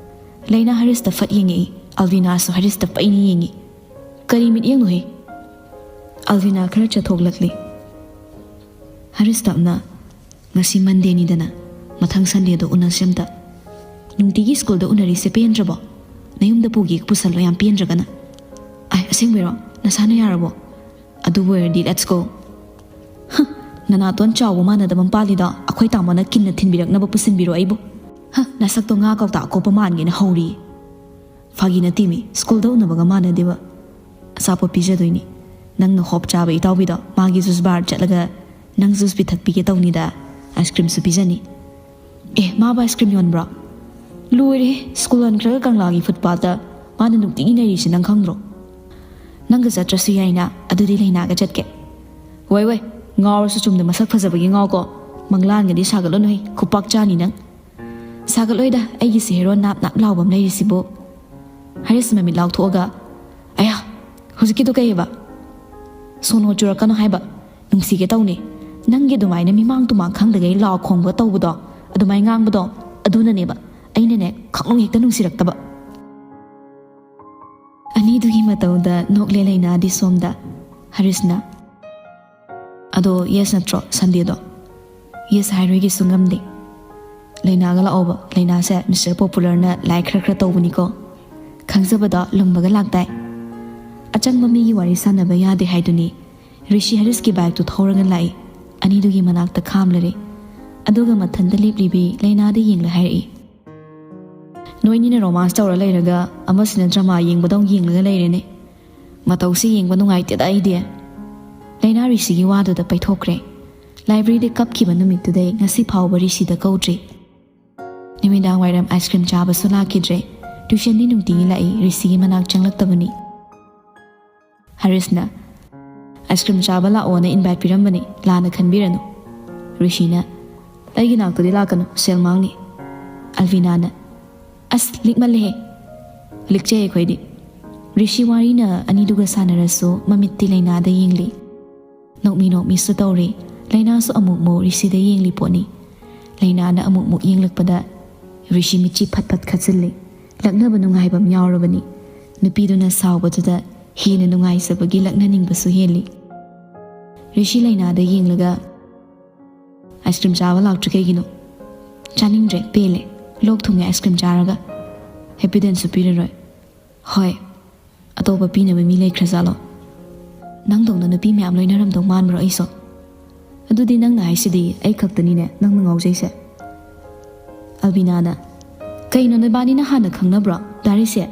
ꯂꯩꯅꯥ ꯍꯔꯤꯁꯇ ꯐꯠ ꯌꯦꯡꯉꯛꯏ, ꯑꯜꯕꯤꯅꯥꯁꯨ ꯍꯔꯤꯁꯇ ꯄꯩꯅ ꯌꯦꯡꯉꯤ꯫ "ꯀꯔꯤ ꯃꯤꯠꯌꯦꯡꯅꯣꯍꯦ?" ꯑꯜꯕꯤꯅꯥ ꯈꯔ ꯆꯠꯊꯣꯛꯂꯛꯂꯤ꯫ ꯍꯔꯤꯁ ꯇꯞꯅ, "ꯉꯁꯤ ꯃꯟꯗꯦꯅꯤꯗꯅ, ꯃꯊꯪ ꯁꯟꯗꯦꯗꯣ ꯎꯅꯁꯦ ꯑꯝꯇ꯫ ꯅꯨꯡꯇꯤꯒꯤ ꯁ꯭ꯀꯨꯜꯗ ꯎꯅꯔꯤꯁꯦ ꯄꯦꯟꯗ꯭ꯔꯕꯣ? ꯅꯌꯨꯝꯗ ꯄꯨꯒꯦ ꯄꯨꯁꯜꯂꯣ, ꯌꯥꯝ ꯄꯦꯟꯗ꯭ꯔꯒꯅ꯫" "ꯑꯥꯏ, ꯑꯁꯦꯡꯕꯩꯔꯣ? ꯅꯁꯥꯅ ꯌꯥꯔꯕꯣ?" "ꯑꯗꯨꯕꯨ ꯑꯣꯏꯔꯗꯤ let's go꯫" "ꯍ, ꯅꯅꯥꯇꯣꯟ ꯆꯥꯎꯕ ꯃꯥꯟꯅꯗꯕ ꯑꯃ ꯄꯥꯜꯂꯤꯗꯣ, ꯑꯩꯈꯣꯏ ꯇꯥꯃꯣꯅ ꯀꯤꯟꯅ ꯊꯤꯟꯕꯤꯔꯛꯅꯕ ꯄꯨꯁꯤꯟꯕꯤꯔꯣ ꯑꯩꯕꯨ꯫" "ꯍ, ꯅꯁꯛꯇꯣ ꯉꯥ ꯀꯧꯇꯥ ꯑꯀꯣꯞꯄ ꯃꯥꯟꯒꯦꯅ ꯍꯧꯔꯤ꯫" "ꯐꯥꯒꯤ ꯅꯠꯇꯦꯃꯤ, ꯁ꯭ꯀꯨꯜꯗ ꯎꯅꯕꯒ ꯃꯥꯟꯅꯗꯦꯕ꯫ ꯑꯆꯥꯄꯣꯠ ꯄꯤꯖꯗꯣꯏꯅꯤ꯫ ꯅꯪꯅ ꯍꯣꯞ ꯆꯥꯕ ꯏꯇꯥꯎꯕꯤꯗꯣ, ꯃꯥꯒꯤ ꯖꯨꯁ ꯕꯥꯔ ꯆꯠꯂꯒ ꯅꯪ ꯖꯨꯁ ꯄꯤꯊꯛꯄꯤꯒꯦ ꯇꯧꯅꯤꯗ, ꯑꯥꯏꯁ ꯀ꯭ꯔꯤꯝꯁꯨ ꯄꯤꯖꯅꯤ꯫" "ꯑꯦ, ꯃꯥꯕꯨ ꯑꯥꯏꯁ ꯀ꯭ꯔꯤꯝ ꯌꯣꯟꯕ꯭ꯔꯣ?" "ꯂꯣꯏꯔꯦ, ꯁ꯭ꯀꯨꯜ ꯍꯟꯈ꯭ꯔꯒ ꯀꯪꯂꯥꯒꯤ ꯐꯨꯠꯄꯥꯠꯇ ꯃꯥꯅ ꯅꯨꯡꯇꯤꯒꯤ ꯅꯩꯔꯤꯁꯦ ꯅꯪ ꯈꯪꯗ꯭ꯔꯣ?" "ꯅꯪꯒ ꯆꯠꯇ꯭ꯔꯁꯨ ꯌꯥꯏꯅ, ꯑꯗꯨꯗꯤ ꯂꯩꯅꯥꯒ ꯆꯠꯀꯦ꯫" "ꯋꯥꯏ ꯋꯥꯏ, ꯉꯥꯎꯔꯁꯨ ꯆꯨꯝꯅ ꯃꯁꯛ ꯐꯖꯕꯒꯤ ꯉꯥꯎꯀꯣ꯫ ꯃꯪꯂꯥꯟꯒꯗꯤ ꯁꯥꯒꯠꯂꯨꯅꯨꯍꯦ, ꯈꯨꯄꯥꯛ ꯆꯥꯅꯤ ꯅꯪ꯫" "ꯁꯥꯒꯠꯂꯣꯏꯗ, ꯑꯩꯒꯤꯁꯦ ꯍꯦꯔꯣ ꯅꯥꯞ ꯅꯥꯞ ꯂꯥꯎꯕ ꯑꯃ ꯂꯩꯔꯤꯁꯤꯕꯨ꯫" ꯍꯔꯤꯁ ꯃꯃꯤꯠ ꯂꯥꯎꯊꯣꯛꯑꯒ, "ꯑꯌꯥ, ꯍꯧꯖꯤꯛꯀꯤꯗꯣ ꯀꯩꯑꯕ?" "ꯁꯣꯅꯣ ꯆꯨꯔꯛꯀꯅꯣ ꯍꯥꯏꯕ, ꯅꯨꯡꯁꯤꯒꯦ ꯇꯧꯅꯤ꯫ ꯅꯪꯒꯤ ꯑꯗꯨꯃꯥꯏꯅ ꯃꯤꯃꯥꯡ ꯇꯨꯃꯥꯡ ꯈꯪꯗꯒꯩ ꯂꯥꯎ ꯈꯣꯡꯕ ꯇꯧꯕꯗꯣ, ꯑꯗꯨꯃꯥꯏꯅ ꯉꯥꯡꯕꯗꯣ, ꯑꯗꯨꯅꯅꯦꯕ ꯑꯩꯅꯅꯦ ꯈꯪꯅꯨꯡ ꯍꯦꯛꯇ ꯅꯨꯡꯁꯤꯔꯛꯇꯕ꯫" ꯑꯅꯤꯗꯨꯒꯤ ꯃꯇꯧꯗ ꯅꯣꯛꯂꯦ ꯂꯩꯅꯥꯗꯤ ꯁꯣꯝꯗ꯫ ꯍꯔꯤꯁꯅ, "ꯑꯗꯣ ꯌꯦꯁ ꯅꯠꯇ꯭ꯔꯣ ꯁꯟꯗꯦꯗꯣ?" "ꯌꯦꯁ ꯍꯥꯏꯔꯣꯏꯒꯦꯁꯨ ꯉꯝꯗꯦ꯫" "ꯂꯩꯅꯥꯒ ꯂꯥꯛꯑꯣꯕ, ꯂꯩꯅꯥꯁꯦ ꯃꯤꯁꯇꯔ ꯄꯣꯄꯨꯂꯔꯅ ꯂꯥꯏꯛ ꯈꯔ ꯈꯔ ꯇꯧꯕꯅꯤꯀꯣ꯫" ꯈꯪꯖꯕꯗꯣ ꯂꯨꯝꯕꯒ ꯂꯥꯛꯇꯥꯏ꯫ ꯑꯆꯪꯕ ꯃꯤꯒꯤ ꯋꯥꯔꯤ ꯁꯥꯟꯅꯕ ꯌꯥꯗꯦ ꯍꯥꯏꯗꯨꯅꯤ꯫ ꯔꯤꯁꯤ ꯍꯔꯤꯁꯀꯤ ꯕꯥꯏꯛꯇꯨ ꯊꯧꯔꯒ ꯂꯥꯛꯏ꯫ ꯑꯅꯤꯗꯨꯒꯤ ꯃꯅꯥꯛꯇ ꯈꯥꯝꯂꯔꯦ꯫ ꯑꯗꯨꯒ ꯃꯊꯟꯇ ꯂꯦꯞꯂꯤꯕꯤ ꯂꯩꯅꯥꯗ ꯌꯦꯡꯂ ꯍꯥꯏꯔꯛꯏ, "ꯅꯣꯏꯅꯤꯅ ꯔꯣꯃꯥꯟꯁ ꯇꯧꯔ ꯂꯩꯔꯒ ꯑꯃꯁꯤꯅ ꯗ꯭ꯔꯃꯥ ꯌꯦꯡꯕꯗꯧ ꯌꯦꯡꯂꯒ ꯂꯩꯔꯦꯅꯦ꯫ ꯃꯇꯧꯁꯤ ꯌꯦꯡꯕ ꯅꯨꯡꯉꯥꯏꯇꯦꯗ ꯑꯩꯗꯤ꯫" ꯂꯩꯅꯥ ꯔꯤꯁꯤꯒꯤ ꯋꯥꯗꯨꯗ ꯄꯩꯊꯣꯛꯈ꯭ꯔꯦ꯫ ꯂꯥꯏꯕ꯭ꯔꯦꯔꯤꯗ ꯀꯞꯈꯤꯕ ꯅꯨꯃꯤꯠꯇꯨꯗꯩ ꯉꯁꯤ ꯐꯥꯎꯕ ꯔꯤꯁꯤꯗ ꯀꯧꯗ꯭ꯔꯤ꯫ ꯅꯨꯃꯤꯗꯥꯡ ꯋꯥꯏꯔꯝ ꯑꯥꯏꯁ ꯀ꯭ꯔꯤꯝ ꯆꯥꯕꯁꯨ ꯂꯥꯛꯈꯤꯗ꯭ꯔꯦ꯫ ꯇ꯭ꯌꯨꯁꯟꯗꯤ ꯅꯨꯡꯇꯤꯒꯤ ꯂꯥꯛꯏ, ꯔꯤꯁꯤꯒꯤ ꯃꯅꯥꯛ ꯆꯪꯂꯛꯇꯕꯅꯤ꯫ ꯍꯔꯤꯁꯅ, "ꯑꯥꯏꯁ ꯀ꯭ꯔꯤꯝ ꯆꯥꯕ ꯂꯥꯛꯑꯣꯅ ꯏꯟꯚꯥꯏꯠ ꯄꯤꯔꯝꯕꯅꯤ, ꯂꯥꯟꯅ ꯈꯟꯕꯤꯔꯅꯨ꯫" ꯔꯤꯁꯤꯅ, "ꯑꯩꯒꯤ ꯅꯥꯛꯇꯗꯤ ꯂꯥꯛꯀꯅꯨ, ꯁꯦꯜ ꯃꯥꯡꯅꯤ꯫" ꯑꯜꯕꯤꯅꯥꯅ, "ꯑꯁ, ꯂꯤꯛꯃꯜꯂꯦꯍꯦ꯫" "ꯂꯤꯛꯆꯩ ꯑꯩꯈꯣꯏꯗꯤ꯫" ꯔꯤꯁꯤ ꯋꯥꯔꯤꯅ ꯑꯅꯤꯗꯨꯒ ꯁꯥꯟꯅꯔꯁꯨ ꯃꯃꯤꯠꯇꯤ ꯂꯩꯅꯥꯗ ꯌꯦꯡꯂꯤ꯫ ꯅꯣꯛꯃꯤ ꯅꯣꯛꯃꯤꯁꯨ ꯇꯧꯔꯤ꯫ ꯂꯩꯅꯥꯁꯨ ꯑꯃꯨꯛꯃꯨꯛ ꯔꯤꯁꯤꯗ ꯌꯦꯡꯂꯤ ꯄꯣꯠꯅꯤ꯫ ꯂꯩꯅꯥꯅ ꯑꯃꯨꯛꯃꯨꯛ ꯌꯦꯡꯂꯛꯄꯗ ꯔꯤꯁꯤ ꯃꯤꯠꯁꯤ ꯐꯠ ꯐꯠ ꯈꯠꯆꯤꯜꯂꯤ꯫ ꯂꯛꯅꯕ ꯅꯨꯡꯉꯥꯏꯕ ꯑꯃ ꯌꯥꯎꯔꯕꯅꯤ꯫ ꯅꯨꯄꯤꯗꯨꯅ ꯁꯥꯎꯕꯗꯨꯗ ꯍꯦꯟꯅ ꯅꯨꯡꯉꯥꯏꯖꯕꯒꯤ ꯂꯛꯅꯅꯤꯡꯕꯁꯨ ꯍꯦꯜꯂꯤ꯫ ꯔꯤꯁꯤ ꯂꯩꯅꯥꯗ ꯌꯦꯡꯂꯒ, "ꯑꯥꯏꯁ ꯀ꯭ꯔꯤꯝ ꯆꯥꯕ ꯂꯥꯛꯇ꯭ꯔꯤ ꯀꯩꯒꯤꯅꯣ?" "ꯆꯥꯅꯤꯡꯗ꯭ꯔꯦ, ꯄꯦꯜꯂꯦ꯫ ꯂꯣꯛ ꯊꯨꯡꯉꯦ ꯑꯥꯏꯁ ꯀ꯭ꯔꯤꯝ ꯆꯥꯔꯒ꯫" "ꯍꯦꯄꯤꯗꯦꯟꯁꯨ ꯄꯤꯔꯔꯣꯏ꯫" "ꯍꯣꯏ, ꯑꯇꯣꯞꯄ ꯄꯤꯅꯕ ꯃꯤ ꯂꯩꯈ꯭ꯔꯖꯥꯠꯂꯣ?" "ꯅꯪꯗꯧꯅ ꯅꯨꯄꯤ ꯃꯌꯥꯝ ꯂꯣꯏꯅꯔꯝꯗꯧ ꯃꯥꯟꯕ꯭ꯔꯣ ꯑꯩꯁꯨ?" "ꯑꯗꯨꯗꯤ ꯅꯪꯅ ꯍꯥꯏꯁꯤꯗꯤ ꯑꯩ ꯈꯛꯇꯅꯤꯅꯦ ꯅꯪꯅ ꯉꯥꯎꯖꯩꯁꯦ꯫" ꯑꯜꯕꯤꯅꯥꯅ, "ꯀꯩꯅꯣ, ꯅꯣꯏꯕꯥꯅꯤꯅ ꯍꯥꯟꯅ ꯈꯪꯅꯕ꯭ꯔꯣ ꯗꯥꯔꯤꯁꯦ?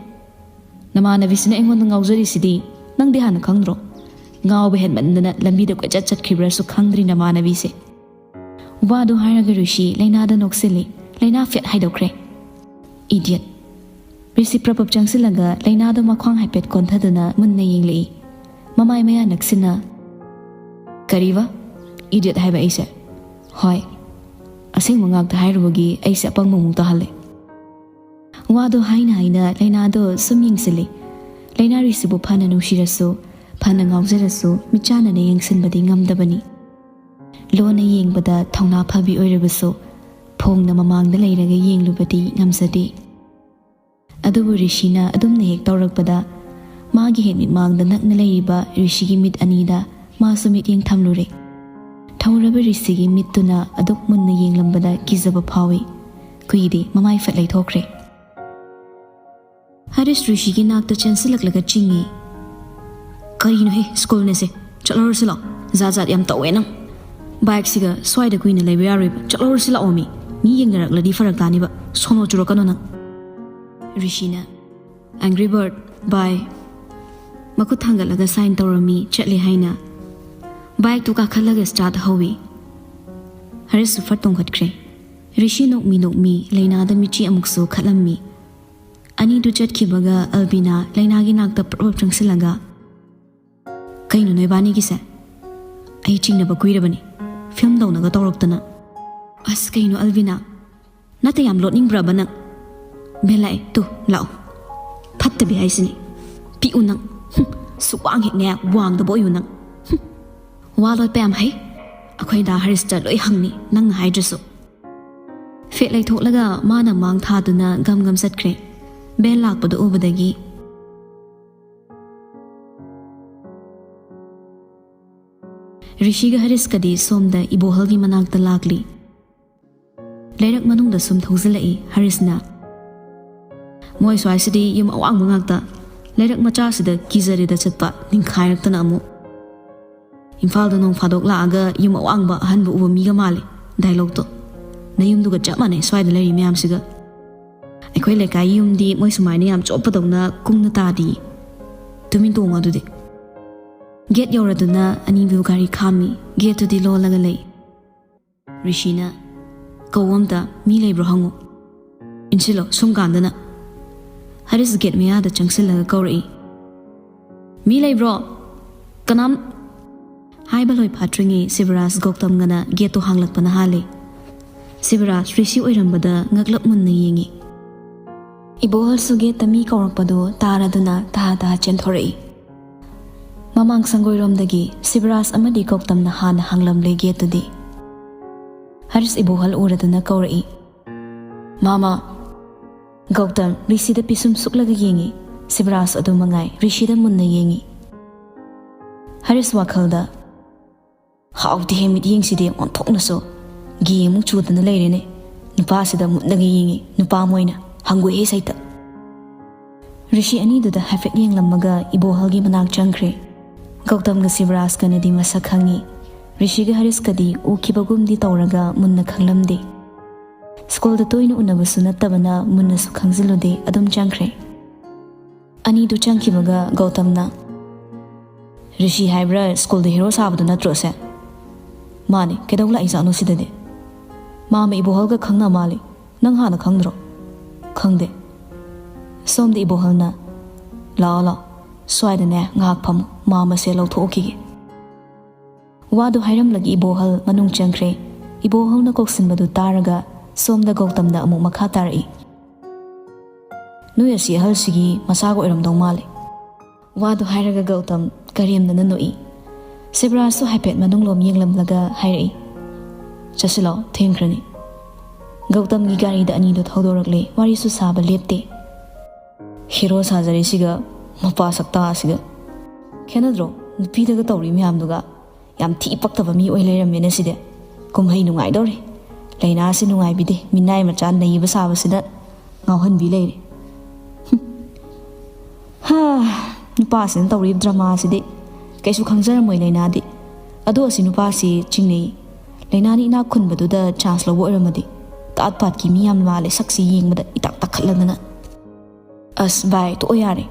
ꯅꯃꯥꯟꯅꯕꯤꯁꯤꯅ ꯑꯩꯉꯣꯟꯗ ꯉꯥꯎꯖꯔꯤꯁꯤꯗꯤ ꯅꯪꯗꯤ ꯍꯥꯟꯅ ꯈꯪꯗ꯭ꯔꯣ? ꯉꯥꯎꯕ ꯍꯦꯟꯃꯟꯗꯅ ꯂꯝꯕꯤꯗ ꯀꯣꯏꯆꯠ ꯆꯠꯈꯤꯕ꯭ꯔꯥꯁꯨ ꯈꯪꯗ꯭ꯔꯤ ꯅꯃꯥꯟꯅꯕꯤꯁꯦ꯫" ꯋꯥꯗꯨ ꯍꯥꯏꯔꯒ ꯔꯤꯁꯤ ꯂꯩꯅꯥꯗ ꯅꯣꯛꯁꯤꯜꯂꯤ꯫ ꯂꯩꯅꯥ ꯐꯦꯠ ꯍꯥꯏꯗꯣꯛꯈ꯭ꯔꯦ꯫ "ꯏꯗꯤꯌꯠ!" ꯔꯤꯁꯤ ꯄ꯭ꯔꯄꯞ ꯆꯪꯁꯤꯜꯂꯒ ꯂꯩꯅꯥꯗꯣ ꯃꯈ꯭ꯋꯥꯡ ꯍꯥꯏꯐꯦꯠ ꯀꯣꯟꯊꯗꯨꯅ ꯃꯨꯟꯅ ꯌꯦꯡꯂꯛꯏ꯫ ꯃꯃꯥꯏ ꯃꯌꯥ ꯅꯛꯁꯤꯟꯅ, "ꯀꯔꯤꯕ? ꯏꯗꯤꯌꯠ ꯍꯥꯏꯕ ꯑꯩꯁꯦ?" "ꯍꯣꯏ꯫ ꯑꯁꯦꯡꯕ ꯉꯥꯛꯇ ꯍꯥꯏꯔꯨꯕꯒꯤ ꯑꯩꯁꯦ ꯑꯄꯪꯕ ꯑꯃꯨꯛ ꯇꯥꯍꯜꯂꯦ꯫" ꯋꯥꯗꯣ ꯍꯥꯏꯅ ꯍꯥꯏꯅ ꯂꯩꯅꯥꯗꯣ ꯁꯨꯝ ꯌꯦꯡꯁꯤꯜꯂꯤ꯫ ꯂꯩꯅꯥ ꯔꯤꯁꯤꯕꯨ ꯐꯅ ꯅꯨꯡꯁꯤꯔꯁꯨ, ꯐꯅ ꯉꯥꯎꯖꯔꯁꯨ ꯃꯤꯠꯆꯥꯟꯅꯅ ꯌꯦꯡꯁꯤꯟꯕꯗꯤ ꯉꯝꯗꯕꯅꯤ꯫ ꯂꯣꯟꯅ ꯌꯦꯡꯕꯗ ꯊꯧꯅꯥ ꯐꯕꯤ ꯑꯣꯏꯔꯕꯁꯨ ꯐꯣꯡꯅ ꯃꯃꯥꯡꯗ ꯂꯩꯔꯒ ꯌꯦꯡꯂꯨꯕꯗꯤ ꯉꯝꯖꯗꯦ꯫ ꯑꯗꯨꯕꯨ ꯔꯤꯁꯤꯅ ꯑꯗꯨꯝꯅ ꯍꯦꯛ ꯇꯧꯔꯛꯄꯗ ꯃꯥꯒꯤ ꯍꯦꯛ ꯃꯤꯠꯃꯥꯡꯗ ꯅꯛꯅ ꯂꯩꯔꯤꯕ ꯔꯤꯁꯤꯒꯤ ꯃꯤꯠ ꯑꯅꯤꯗ ꯃꯥꯁꯨ ꯃꯤꯠꯌꯦꯡ ꯊꯝꯂꯨꯔꯦ꯫ ꯊꯧꯔꯕ ꯔꯤꯁꯤꯒꯤ ꯃꯤꯠꯇꯨꯅ ꯑꯗꯨꯛ ꯃꯨꯟꯅ ꯌꯦꯡꯂꯝꯕꯗ ꯀꯤꯖꯕ ꯐꯥꯎꯏ꯫ ꯀꯨꯏꯗꯦ ꯃꯃꯥꯏ ꯐꯠ ꯂꯩꯊꯣꯛꯈ꯭ꯔꯦ꯫ ꯍꯔꯤꯁ ꯔꯤꯁꯤꯒꯤ ꯅꯥꯛꯇ ꯆꯦꯟꯁꯤꯜꯂꯛꯂꯒ ꯆꯤꯡꯏ꯫ "ꯀꯔꯤꯅꯣꯍꯦ, ꯁ꯭ꯀꯨꯜꯅꯦꯁꯦ? ꯆꯠꯍꯧꯔꯁꯤ ꯂꯥꯛꯑꯣ꯫ ꯖꯥꯠ ꯖꯥꯠ ꯌꯥꯝ ꯇꯧꯋꯦ ꯅꯪ꯫ ꯕꯥꯏꯛꯁꯤꯒ ꯁ꯭ꯋꯥꯏꯗ ꯀꯨꯏꯅ ꯂꯩꯕ ꯌꯥꯔꯣꯏꯕ꯫ ꯆꯠꯍꯧꯔꯁꯤ ꯂꯥꯛꯑꯣ ꯃꯤ꯫ ꯃꯤ ꯌꯦꯡꯅꯔꯛꯂꯗꯤ ꯐꯔꯛ ꯇꯥꯅꯤꯕ꯫ ꯁꯣꯅꯣ ꯆꯨꯔꯛꯀꯅꯣ ꯅꯪ꯫" ꯔꯤꯁꯤꯅ, "Angry Bird, bye꯫" ꯃꯈꯨꯠ ꯊꯥꯡꯒꯠꯂꯒ ꯁꯥꯏꯟ ꯇꯧꯔꯝꯃꯤ, ꯆꯠꯂꯦ ꯍꯥꯏꯅ꯫ ꯕꯥꯏꯛꯇꯨ ꯀꯥꯈꯠꯂꯒ ꯁ꯭ꯇꯥꯔꯠ ꯍꯧꯏ꯫ ꯍꯔꯤꯁꯁꯨ ꯐꯠ ꯇꯣꯡꯈꯠꯈ꯭ꯔꯦ꯫ ꯔꯤꯁꯤ ꯅꯣꯛꯃꯤ ꯅꯣꯛꯃꯤ ꯂꯩꯅꯥꯗ ꯃꯤꯠꯆꯤ ꯑꯃꯨꯛꯁꯨ ꯈꯠꯂꯝꯃꯤ꯫ ꯑꯅꯤꯗꯨ ꯆꯠꯈꯤꯕꯒ ꯑꯜꯕꯤꯅꯥ ꯂꯩꯅꯥꯒꯤ ꯅꯥꯛꯇ ꯄ꯭ꯔꯞ ꯄ꯭ꯔꯞ ꯆꯪꯁꯤꯜꯂꯒ, "ꯀꯩꯅꯣ ꯅꯣꯏꯕꯥꯅꯤꯒꯤꯁꯦ? ꯑꯩ ꯆꯤꯡꯅꯕ ꯀꯨꯏꯔꯕꯅꯤ, ꯐꯤꯂꯝ ꯇꯧꯅꯒ ꯇꯧꯔꯛꯇꯅ꯫" "ꯑꯁ, ꯀꯩꯅꯣ ꯑꯜꯕꯤꯅꯥ, ꯅꯠꯇ ꯌꯥꯝ ꯂꯣꯠꯅꯤꯡꯕ꯭ꯔꯕ ꯅꯪ? ꯕꯦꯜ ꯂꯥꯛꯑꯦ, ꯇꯨ ꯂꯥꯛꯑꯣ꯫ ꯐꯠꯇꯕꯤ ꯍꯥꯏꯁꯤꯅꯤ꯫ ꯄꯤꯛꯎ ꯅꯪ꯫ ꯍꯨꯝ, ꯁꯨꯛꯋꯥꯡ ꯍꯦꯛꯅꯦ ꯋꯥꯡꯗꯕ ꯑꯣꯏꯌꯨ ꯅꯪ꯫ ꯍꯨꯝ, ꯋꯥ ꯂꯣꯠꯄ ꯌꯥꯝ ꯍꯩ꯫ ꯑꯩꯈꯣꯏ ꯗꯥ ꯍꯔꯤꯁꯇ ꯂꯣꯏ ꯍꯪꯅꯤ, ꯅꯪꯅ ꯍꯥꯏꯗ꯭ꯔꯁꯨ꯫" ꯐꯦꯠ ꯂꯩꯊꯣꯛꯂꯒ ꯃꯥꯅ ꯃꯥꯡ ꯊꯥꯗꯨꯅ ꯒꯝ ꯒꯝ ꯆꯠꯈ꯭ꯔꯦ꯫ ꯕꯦꯜ ꯂꯥꯛꯄꯗꯨ ꯎꯕꯗꯒꯤ ꯔꯤꯁꯤꯒ ꯍꯔꯤꯁꯀꯗꯤ ꯁꯣꯝꯗ ꯏꯕꯣꯍꯜꯒꯤ ꯃꯅꯥꯛꯇ ꯂꯥꯛꯂꯤ꯫ ꯂꯩꯔꯛ ꯃꯅꯨꯡꯗ ꯁꯨꯝ ꯊꯧꯖꯤꯜꯂꯛꯏ ꯍꯔꯤꯁꯅ꯫ "ꯃꯣꯏ ꯁ꯭ꯋꯥꯏꯁꯤꯗꯤ ꯌꯨꯝ ꯑꯋꯥꯡꯕ ꯉꯥꯛꯇ꯫ ꯂꯩꯔꯛ ꯃꯆꯥꯁꯤꯗ ꯀꯤꯖꯔꯦꯗ ꯆꯠꯄ, ꯅꯤꯡꯈꯥꯏꯔꯛꯇꯅ ꯑꯃꯨꯛ꯫ ꯏꯝꯐꯥꯜꯗ ꯅꯣꯡ ꯐꯥꯗꯣꯛ ꯂꯥꯛꯑꯒ ꯌꯨꯝ ꯑꯋꯥꯡꯕ ꯑꯍꯟꯕ ꯎꯕ ꯃꯤꯒ ꯃꯥꯜꯂꯦ ꯗꯥꯏꯂꯣꯛꯇꯣ꯫ ꯅꯌꯨꯝꯗꯨꯒ ꯆꯞ ꯃꯥꯟꯅꯩ ꯁ꯭ꯋꯥꯏꯗ ꯂꯩꯔꯤ ꯃꯌꯥꯝꯁꯤꯒ꯫ ꯑꯩꯈꯣꯏ ꯂꯩꯀꯥꯏꯒꯤ ꯌꯨꯝꯗꯤ ꯃꯣꯏ ꯁꯨꯃꯥꯏꯅ ꯌꯥꯝ ꯆꯣꯞꯄꯗꯧꯅ ꯀꯨꯡꯅ ꯇꯥꯗꯤꯌꯦ꯫ ꯇꯨꯃꯤꯟ ꯇꯣꯡꯉꯣ ꯑꯗꯨꯗꯤ꯫" ꯒꯦꯠ ꯌꯧꯔꯗꯨꯅ ꯑꯅꯤꯕꯨ ꯒꯥꯔꯤ ꯈꯥꯝꯃꯤ꯫ ꯒꯦꯠꯇꯨꯗꯤ ꯂꯣꯜꯂꯒ ꯂꯩ꯫ ꯔꯤꯁꯤꯅ ꯀꯧ ꯑꯝꯇ, "ꯃꯤ ꯂꯩꯕ꯭ꯔꯣ ꯍꯪꯉꯨ꯫ ꯏꯟꯁꯤꯜꯂꯣ ꯁꯨꯝ ꯀꯥꯟꯗꯅ꯫" ꯍꯔꯤꯁ ꯒꯦꯠ ꯃꯌꯥꯗ ꯆꯪꯁꯤꯜꯂꯒ ꯀꯧꯔꯛꯏ꯫ "ꯃꯤ ꯂꯩꯕ꯭ꯔꯣ? ꯀꯅꯥꯝ?" ꯍꯥꯏꯕ ꯂꯣꯏ ꯐꯥꯠꯇ꯭ꯔꯤꯉꯩ ꯁꯤꯕꯔꯥꯖ ꯒꯧꯇꯝꯒꯅ ꯒꯦꯠꯇꯨ ꯍꯥꯡꯂꯛꯄꯅ ꯍꯥꯜꯂꯤ꯫ ꯁꯤꯕꯔꯥꯖ ꯔꯤꯁꯤ ꯑꯣꯏꯔꯝꯕꯗ ꯉꯛꯂꯞ ꯃꯨꯟꯅ ꯌꯦꯡꯉꯤ꯫ ꯏꯕꯣꯍꯜꯁꯨ ꯒꯦꯠꯇ ꯃꯤ ꯀꯧꯔꯛꯄꯗꯨ ꯇꯥꯔꯗꯨꯅ ꯇꯍꯥ ꯇꯍꯥ ꯆꯦꯟꯊꯣꯔꯛꯏ꯫ ꯃꯃꯥꯡ ꯁꯪꯒꯣꯏꯔꯣꯝꯗꯒꯤ ꯁꯤꯕꯔꯥꯖ ꯑꯃꯗꯤ ꯒꯧꯇꯝꯅ ꯍꯥꯟꯅ ꯍꯥꯡꯂꯝꯂꯦ ꯒꯦꯠꯇꯨꯗꯤ꯫ ꯍꯔꯤꯁ ꯏꯕꯣꯍꯜ ꯎꯔꯗꯨꯅ ꯀꯧꯔꯛꯏ, "ꯃꯥꯃ!" ꯒꯧꯇꯝ ꯔꯤꯁꯤꯗ ꯄꯤꯁꯨꯝ ꯁꯨꯛꯂꯒ ꯌꯦꯡꯉꯤ꯫ ꯁꯤꯕꯔꯥꯖ ꯑꯗꯨ ꯃꯉꯥꯏ ꯔꯤꯁꯤꯗ ꯃꯨꯟꯅ ꯌꯦꯡꯉꯤ꯫ ꯍꯔꯤꯁ ꯋꯥꯈꯜꯗ, "ꯍꯥꯎꯇꯦꯍꯦ ꯃꯤꯠꯌꯦꯡꯁꯤꯗꯤ ꯑꯣꯟꯊꯣꯛꯅꯁꯨ꯫ ꯒꯦ ꯑꯃꯨꯛ ꯆꯨꯗꯅ ꯂꯩꯔꯦꯅꯦ꯫ ꯅꯨꯄꯥꯁꯤꯗ ꯃꯨꯠꯅꯒ ꯌꯦꯡꯉꯤ, ꯅꯨꯄꯥ ꯑꯃ ꯑꯣꯏꯅ꯫ ꯍꯪꯒꯣꯏꯍꯦ ꯁꯩꯇ꯫" ꯔꯤꯁꯤ ꯑꯅꯤꯗꯨꯗ ꯍꯥꯏꯐꯦꯠ ꯌꯦꯡꯂꯝꯃꯒ ꯏꯕꯣꯍꯜꯒꯤ ꯃꯅꯥꯛ ꯆꯪꯈ꯭ꯔꯦ꯫ ꯒꯧꯇꯝꯒ ꯁꯤꯕꯔꯥꯖꯀꯅꯗꯤ ꯃꯁꯛ ꯈꯪꯉꯤ꯫ ꯔꯤꯁꯤꯒ ꯍꯔꯤꯁꯀꯗꯤ ꯎꯈꯤꯕꯒꯨꯝꯗꯤ ꯇꯧꯔꯒ ꯃꯨꯟꯅ ꯈꯪꯂꯝꯗꯦ꯫ ꯁ꯭ꯀꯨꯜꯗ ꯇꯣꯏꯅ ꯎꯅꯕꯁꯨ ꯅꯠꯇꯕꯅ ꯃꯨꯟꯅꯁꯨ ꯈꯪꯖꯤꯜꯂꯨꯗꯦ, ꯑꯗꯨꯝ ꯆꯪꯈ꯭ꯔꯦ꯫ ꯑꯅꯤꯗꯨ ꯆꯪꯈꯤꯕꯒ ꯒꯧꯇꯝꯅ, "ꯔꯤꯁꯤ ꯍꯥꯏꯕ꯭ꯔꯥ ꯁ꯭ꯀꯨꯜꯗ ꯍꯦꯔꯣ ꯁꯥꯕꯗꯨ ꯅꯠꯇ꯭ꯔꯣ ꯁꯦ?" "ꯃꯥꯅꯦ, ꯀꯩꯗꯧ ꯂꯥꯛꯏꯖꯥꯠꯅꯣ ꯁꯤꯗꯗꯤ? ꯃꯥꯃ ꯏꯕꯣꯍꯜꯒ ꯈꯪꯅ ꯃꯥꯜꯂꯤ꯫ ꯅꯪ ꯍꯥꯟꯅ ꯈꯪꯗ꯭ꯔꯣ?" "ꯈꯪꯗꯦ꯫" ꯁꯣꯝꯗ ꯏꯕꯣꯍꯜꯅ, "ꯂꯥꯛꯑꯣ ꯂꯥꯛꯑꯣ, ꯁ꯭ꯋꯥꯏꯗꯅꯦ ꯉꯥꯏꯍꯥꯛ ꯐꯝꯃꯨ, ꯃꯥꯃꯁꯦ ꯂꯧꯊꯣꯛꯎꯈꯤꯒꯦ꯫" ꯋꯥꯗꯨ ꯍꯥꯏꯔꯝꯂꯒ ꯏꯕꯣꯍꯜ ꯃꯅꯨꯡ ꯆꯪꯈ꯭ꯔꯦ꯫ ꯏꯕꯣꯍꯜꯅ ꯀꯧꯁꯤꯟꯕꯗꯨ ꯇꯥꯔꯒ ꯁꯣꯝꯗ ꯒꯧꯇꯝꯗ ꯑꯃꯨꯛ ꯃꯈꯥ ꯇꯥꯔꯛꯏ, "ꯅꯣꯏ ꯑꯁꯤ ꯑꯍꯜꯁꯤꯒꯤ ꯃꯆꯥꯒ ꯑꯣꯏꯔꯝꯗꯧ ꯃꯥꯜꯂꯤ꯫" ꯋꯥꯗꯨ ꯍꯥꯏꯔꯒ ꯒꯧꯇꯝ ꯀꯔꯦꯝꯅꯅ ꯅꯣꯛꯏ꯫ ꯁꯤꯕꯔꯥꯖꯁꯨ ꯍꯥꯏꯐꯦꯠ ꯃꯅꯨꯡꯂꯣꯝ ꯌꯦꯡꯂꯝꯂꯒ ꯍꯥꯏꯔꯛꯏ, "ꯆꯠꯁꯤꯜꯂꯣ, ꯊꯦꯡꯈ꯭ꯔꯅꯤ꯫" ꯒꯧꯇꯝꯒꯤ ꯒꯥꯔꯤꯗ ꯑꯅꯤꯗꯨ ꯊꯧꯗꯣꯔꯛꯂꯦ꯫ ꯋꯥꯔꯤꯁꯨ ꯁꯥꯕ ꯂꯦꯞꯇꯦ꯫ "ꯍꯦꯔꯣ ꯁꯥꯖꯔꯤꯁꯤꯒ ꯃꯄꯥ ꯁꯛꯇꯥꯁꯤꯒ ꯈꯦꯠꯅꯗ꯭ꯔꯣ? ꯅꯨꯄꯤꯗꯒ ꯇꯧꯔꯤ ꯃꯌꯥꯝꯗꯨꯒ꯫ ꯌꯥꯝ ꯊꯤ ꯄꯛꯇꯕ ꯃꯤ ꯑꯣꯏ ꯂꯩꯔꯝꯃꯦꯅꯦ ꯁꯤꯗꯤ꯫ ꯀꯨꯝꯍꯩ ꯅꯨꯡꯉꯥꯏꯗꯧꯔꯦ꯫ ꯂꯩꯅꯥꯁꯤ ꯅꯨꯡꯉꯥꯏꯕꯤꯗꯦ, ꯃꯤꯅꯥꯏ ꯃꯆꯥ ꯅꯩꯕ ꯁꯥꯕꯁꯤꯗ ꯉꯥꯎꯍꯟꯕꯤ ꯂꯩꯔꯦ꯫" ꯍꯥ, ꯅꯨꯄꯥꯁꯤꯅ ꯇꯧꯔꯤꯕ ꯗ꯭ꯔꯃꯥꯁꯤꯗꯤ꯫ ꯀꯩꯁꯨ ꯈꯪꯖꯔꯝꯃꯣꯏ ꯂꯩꯅꯥꯗꯤ꯫ ꯑꯗꯣ ꯑꯁꯤ ꯅꯨꯄꯥꯁꯤ ꯆꯤꯡꯅꯩ꯫ ꯂꯩꯅꯥꯅ ꯏꯅꯥꯛ ꯈꯨꯟꯕꯗꯨꯗ ꯆꯥꯟꯁ ꯂꯧꯕ ꯑꯣꯏꯔꯝꯃꯗꯤ꯫ ꯇꯥꯠ ꯄꯥꯠꯀꯤ ꯃꯤ ꯌꯥꯝ ꯃꯥꯜꯂꯦ, ꯁꯛꯁꯤ ꯌꯦꯡꯕꯗ ꯏꯇꯥꯛ ꯇꯥꯛꯈꯠꯂꯗꯅ꯫ "ꯑꯁ ꯚꯥꯏ, ꯇꯣꯛꯑꯣ ꯌꯥꯔꯦ꯫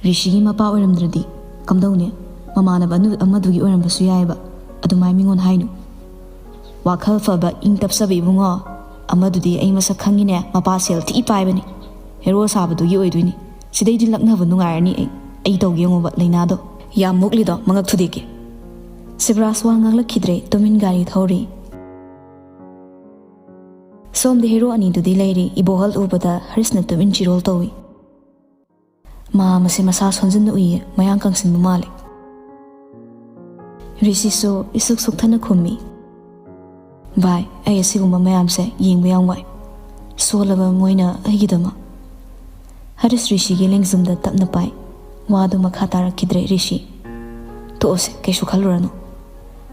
ꯔꯤꯁꯤꯒꯤ ꯃꯄꯥ ꯑꯣꯏꯔꯝꯗ꯭ꯔꯗꯤ ꯀꯝꯗꯧꯅꯤ? ꯃꯃꯥꯟꯅꯕ ꯑꯅꯨ-, ꯑꯃꯗꯨꯒꯤ ꯑꯣꯏꯔꯝꯕꯁꯨ ꯌꯥꯏꯑꯕ꯫ ꯑꯗꯨꯃꯥꯏ ꯃꯤꯉꯣꯟꯗ ꯍꯥꯏꯅꯨ꯫ ꯋꯥꯈꯜ ꯐꯕ, ꯏꯪ ꯇꯞꯆꯕ ꯏꯕꯨꯡꯉꯣ꯫ ꯑꯃꯗꯨꯗꯤ ꯑꯩ ꯃꯁꯛ ꯈꯪꯉꯤꯅꯦ, ꯃꯄꯥ ꯁꯦꯜ ꯊꯤ ꯄꯥꯏꯕꯅꯤ꯫ ꯍꯦꯔꯣ ꯁꯥꯕꯗꯨꯒꯤ ꯑꯣꯏꯗꯣꯏꯅꯤ꯫ ꯁꯤꯗꯩꯗꯤ ꯂꯛꯅꯕ ꯅꯨꯡꯉꯥꯏꯔꯅꯤ ꯑꯩ꯫ ꯑꯩ ꯇꯧꯒꯦ ꯌꯦꯡꯉꯣꯕ ꯂꯩꯅꯥꯗꯣ꯫ ꯌꯥꯝ ꯃꯨꯛꯂꯤꯗꯣ, ꯃꯉꯛ ꯊꯨꯗꯦꯛꯀꯦ꯫" ꯁꯤꯕꯔꯥꯖ ꯋꯥ ꯉꯥꯡꯂꯛꯈꯤꯗ꯭ꯔꯦ, ꯇꯨꯃꯤꯟ ꯒꯥꯔꯤ ꯊꯧꯔꯤ꯫ ꯁꯣꯝꯗ ꯍꯦꯔꯣ ꯑꯅꯤꯗꯨꯗꯤ ꯂꯩꯔꯤ꯫ ꯏꯕꯣꯍꯜ ꯎꯕꯗ ꯍꯔꯤꯁꯅ ꯇꯨꯃꯤꯟ ꯆꯤꯔꯣꯜ ꯇꯧꯏ꯫ ꯃꯥ ꯃꯁꯤ ꯃꯁꯥ ꯁꯣꯟꯖꯤꯟꯅ ꯎꯏꯌꯦ, ꯃꯌꯥꯡ ꯀꯪꯁꯤꯟꯕ ꯃꯥꯜꯂꯦ꯫ ꯔꯤꯁꯤꯁꯨ ꯏꯁꯨꯛ ꯁꯨꯛꯊꯅ ꯈꯨꯝꯃꯤ, "ꯚꯥꯏ, ꯑꯩ ꯑꯁꯤꯒꯨꯝꯕ ꯃꯌꯥꯝꯁꯦ ꯌꯦꯡꯕ ꯌꯥꯝ ꯋꯥꯏ꯫ ꯁꯣꯜꯂꯕ ꯃꯣꯏꯅ ꯑꯩꯒꯤꯗꯃꯛ꯫" ꯍꯔꯤꯁ ꯔꯤꯁꯤꯒꯤ ꯂꯦꯡꯖꯨꯝꯗ ꯇꯞꯅ ꯄꯥꯏ꯫ ꯋꯥꯗꯨ ꯃꯈꯥ ꯇꯥꯔꯛꯈꯤꯗ꯭ꯔꯦ ꯔꯤꯁꯤ꯫ "ꯇꯣꯛꯑꯁꯦ, ꯀꯩꯁꯨ ꯈꯜꯂꯨꯔꯅꯨ꯫"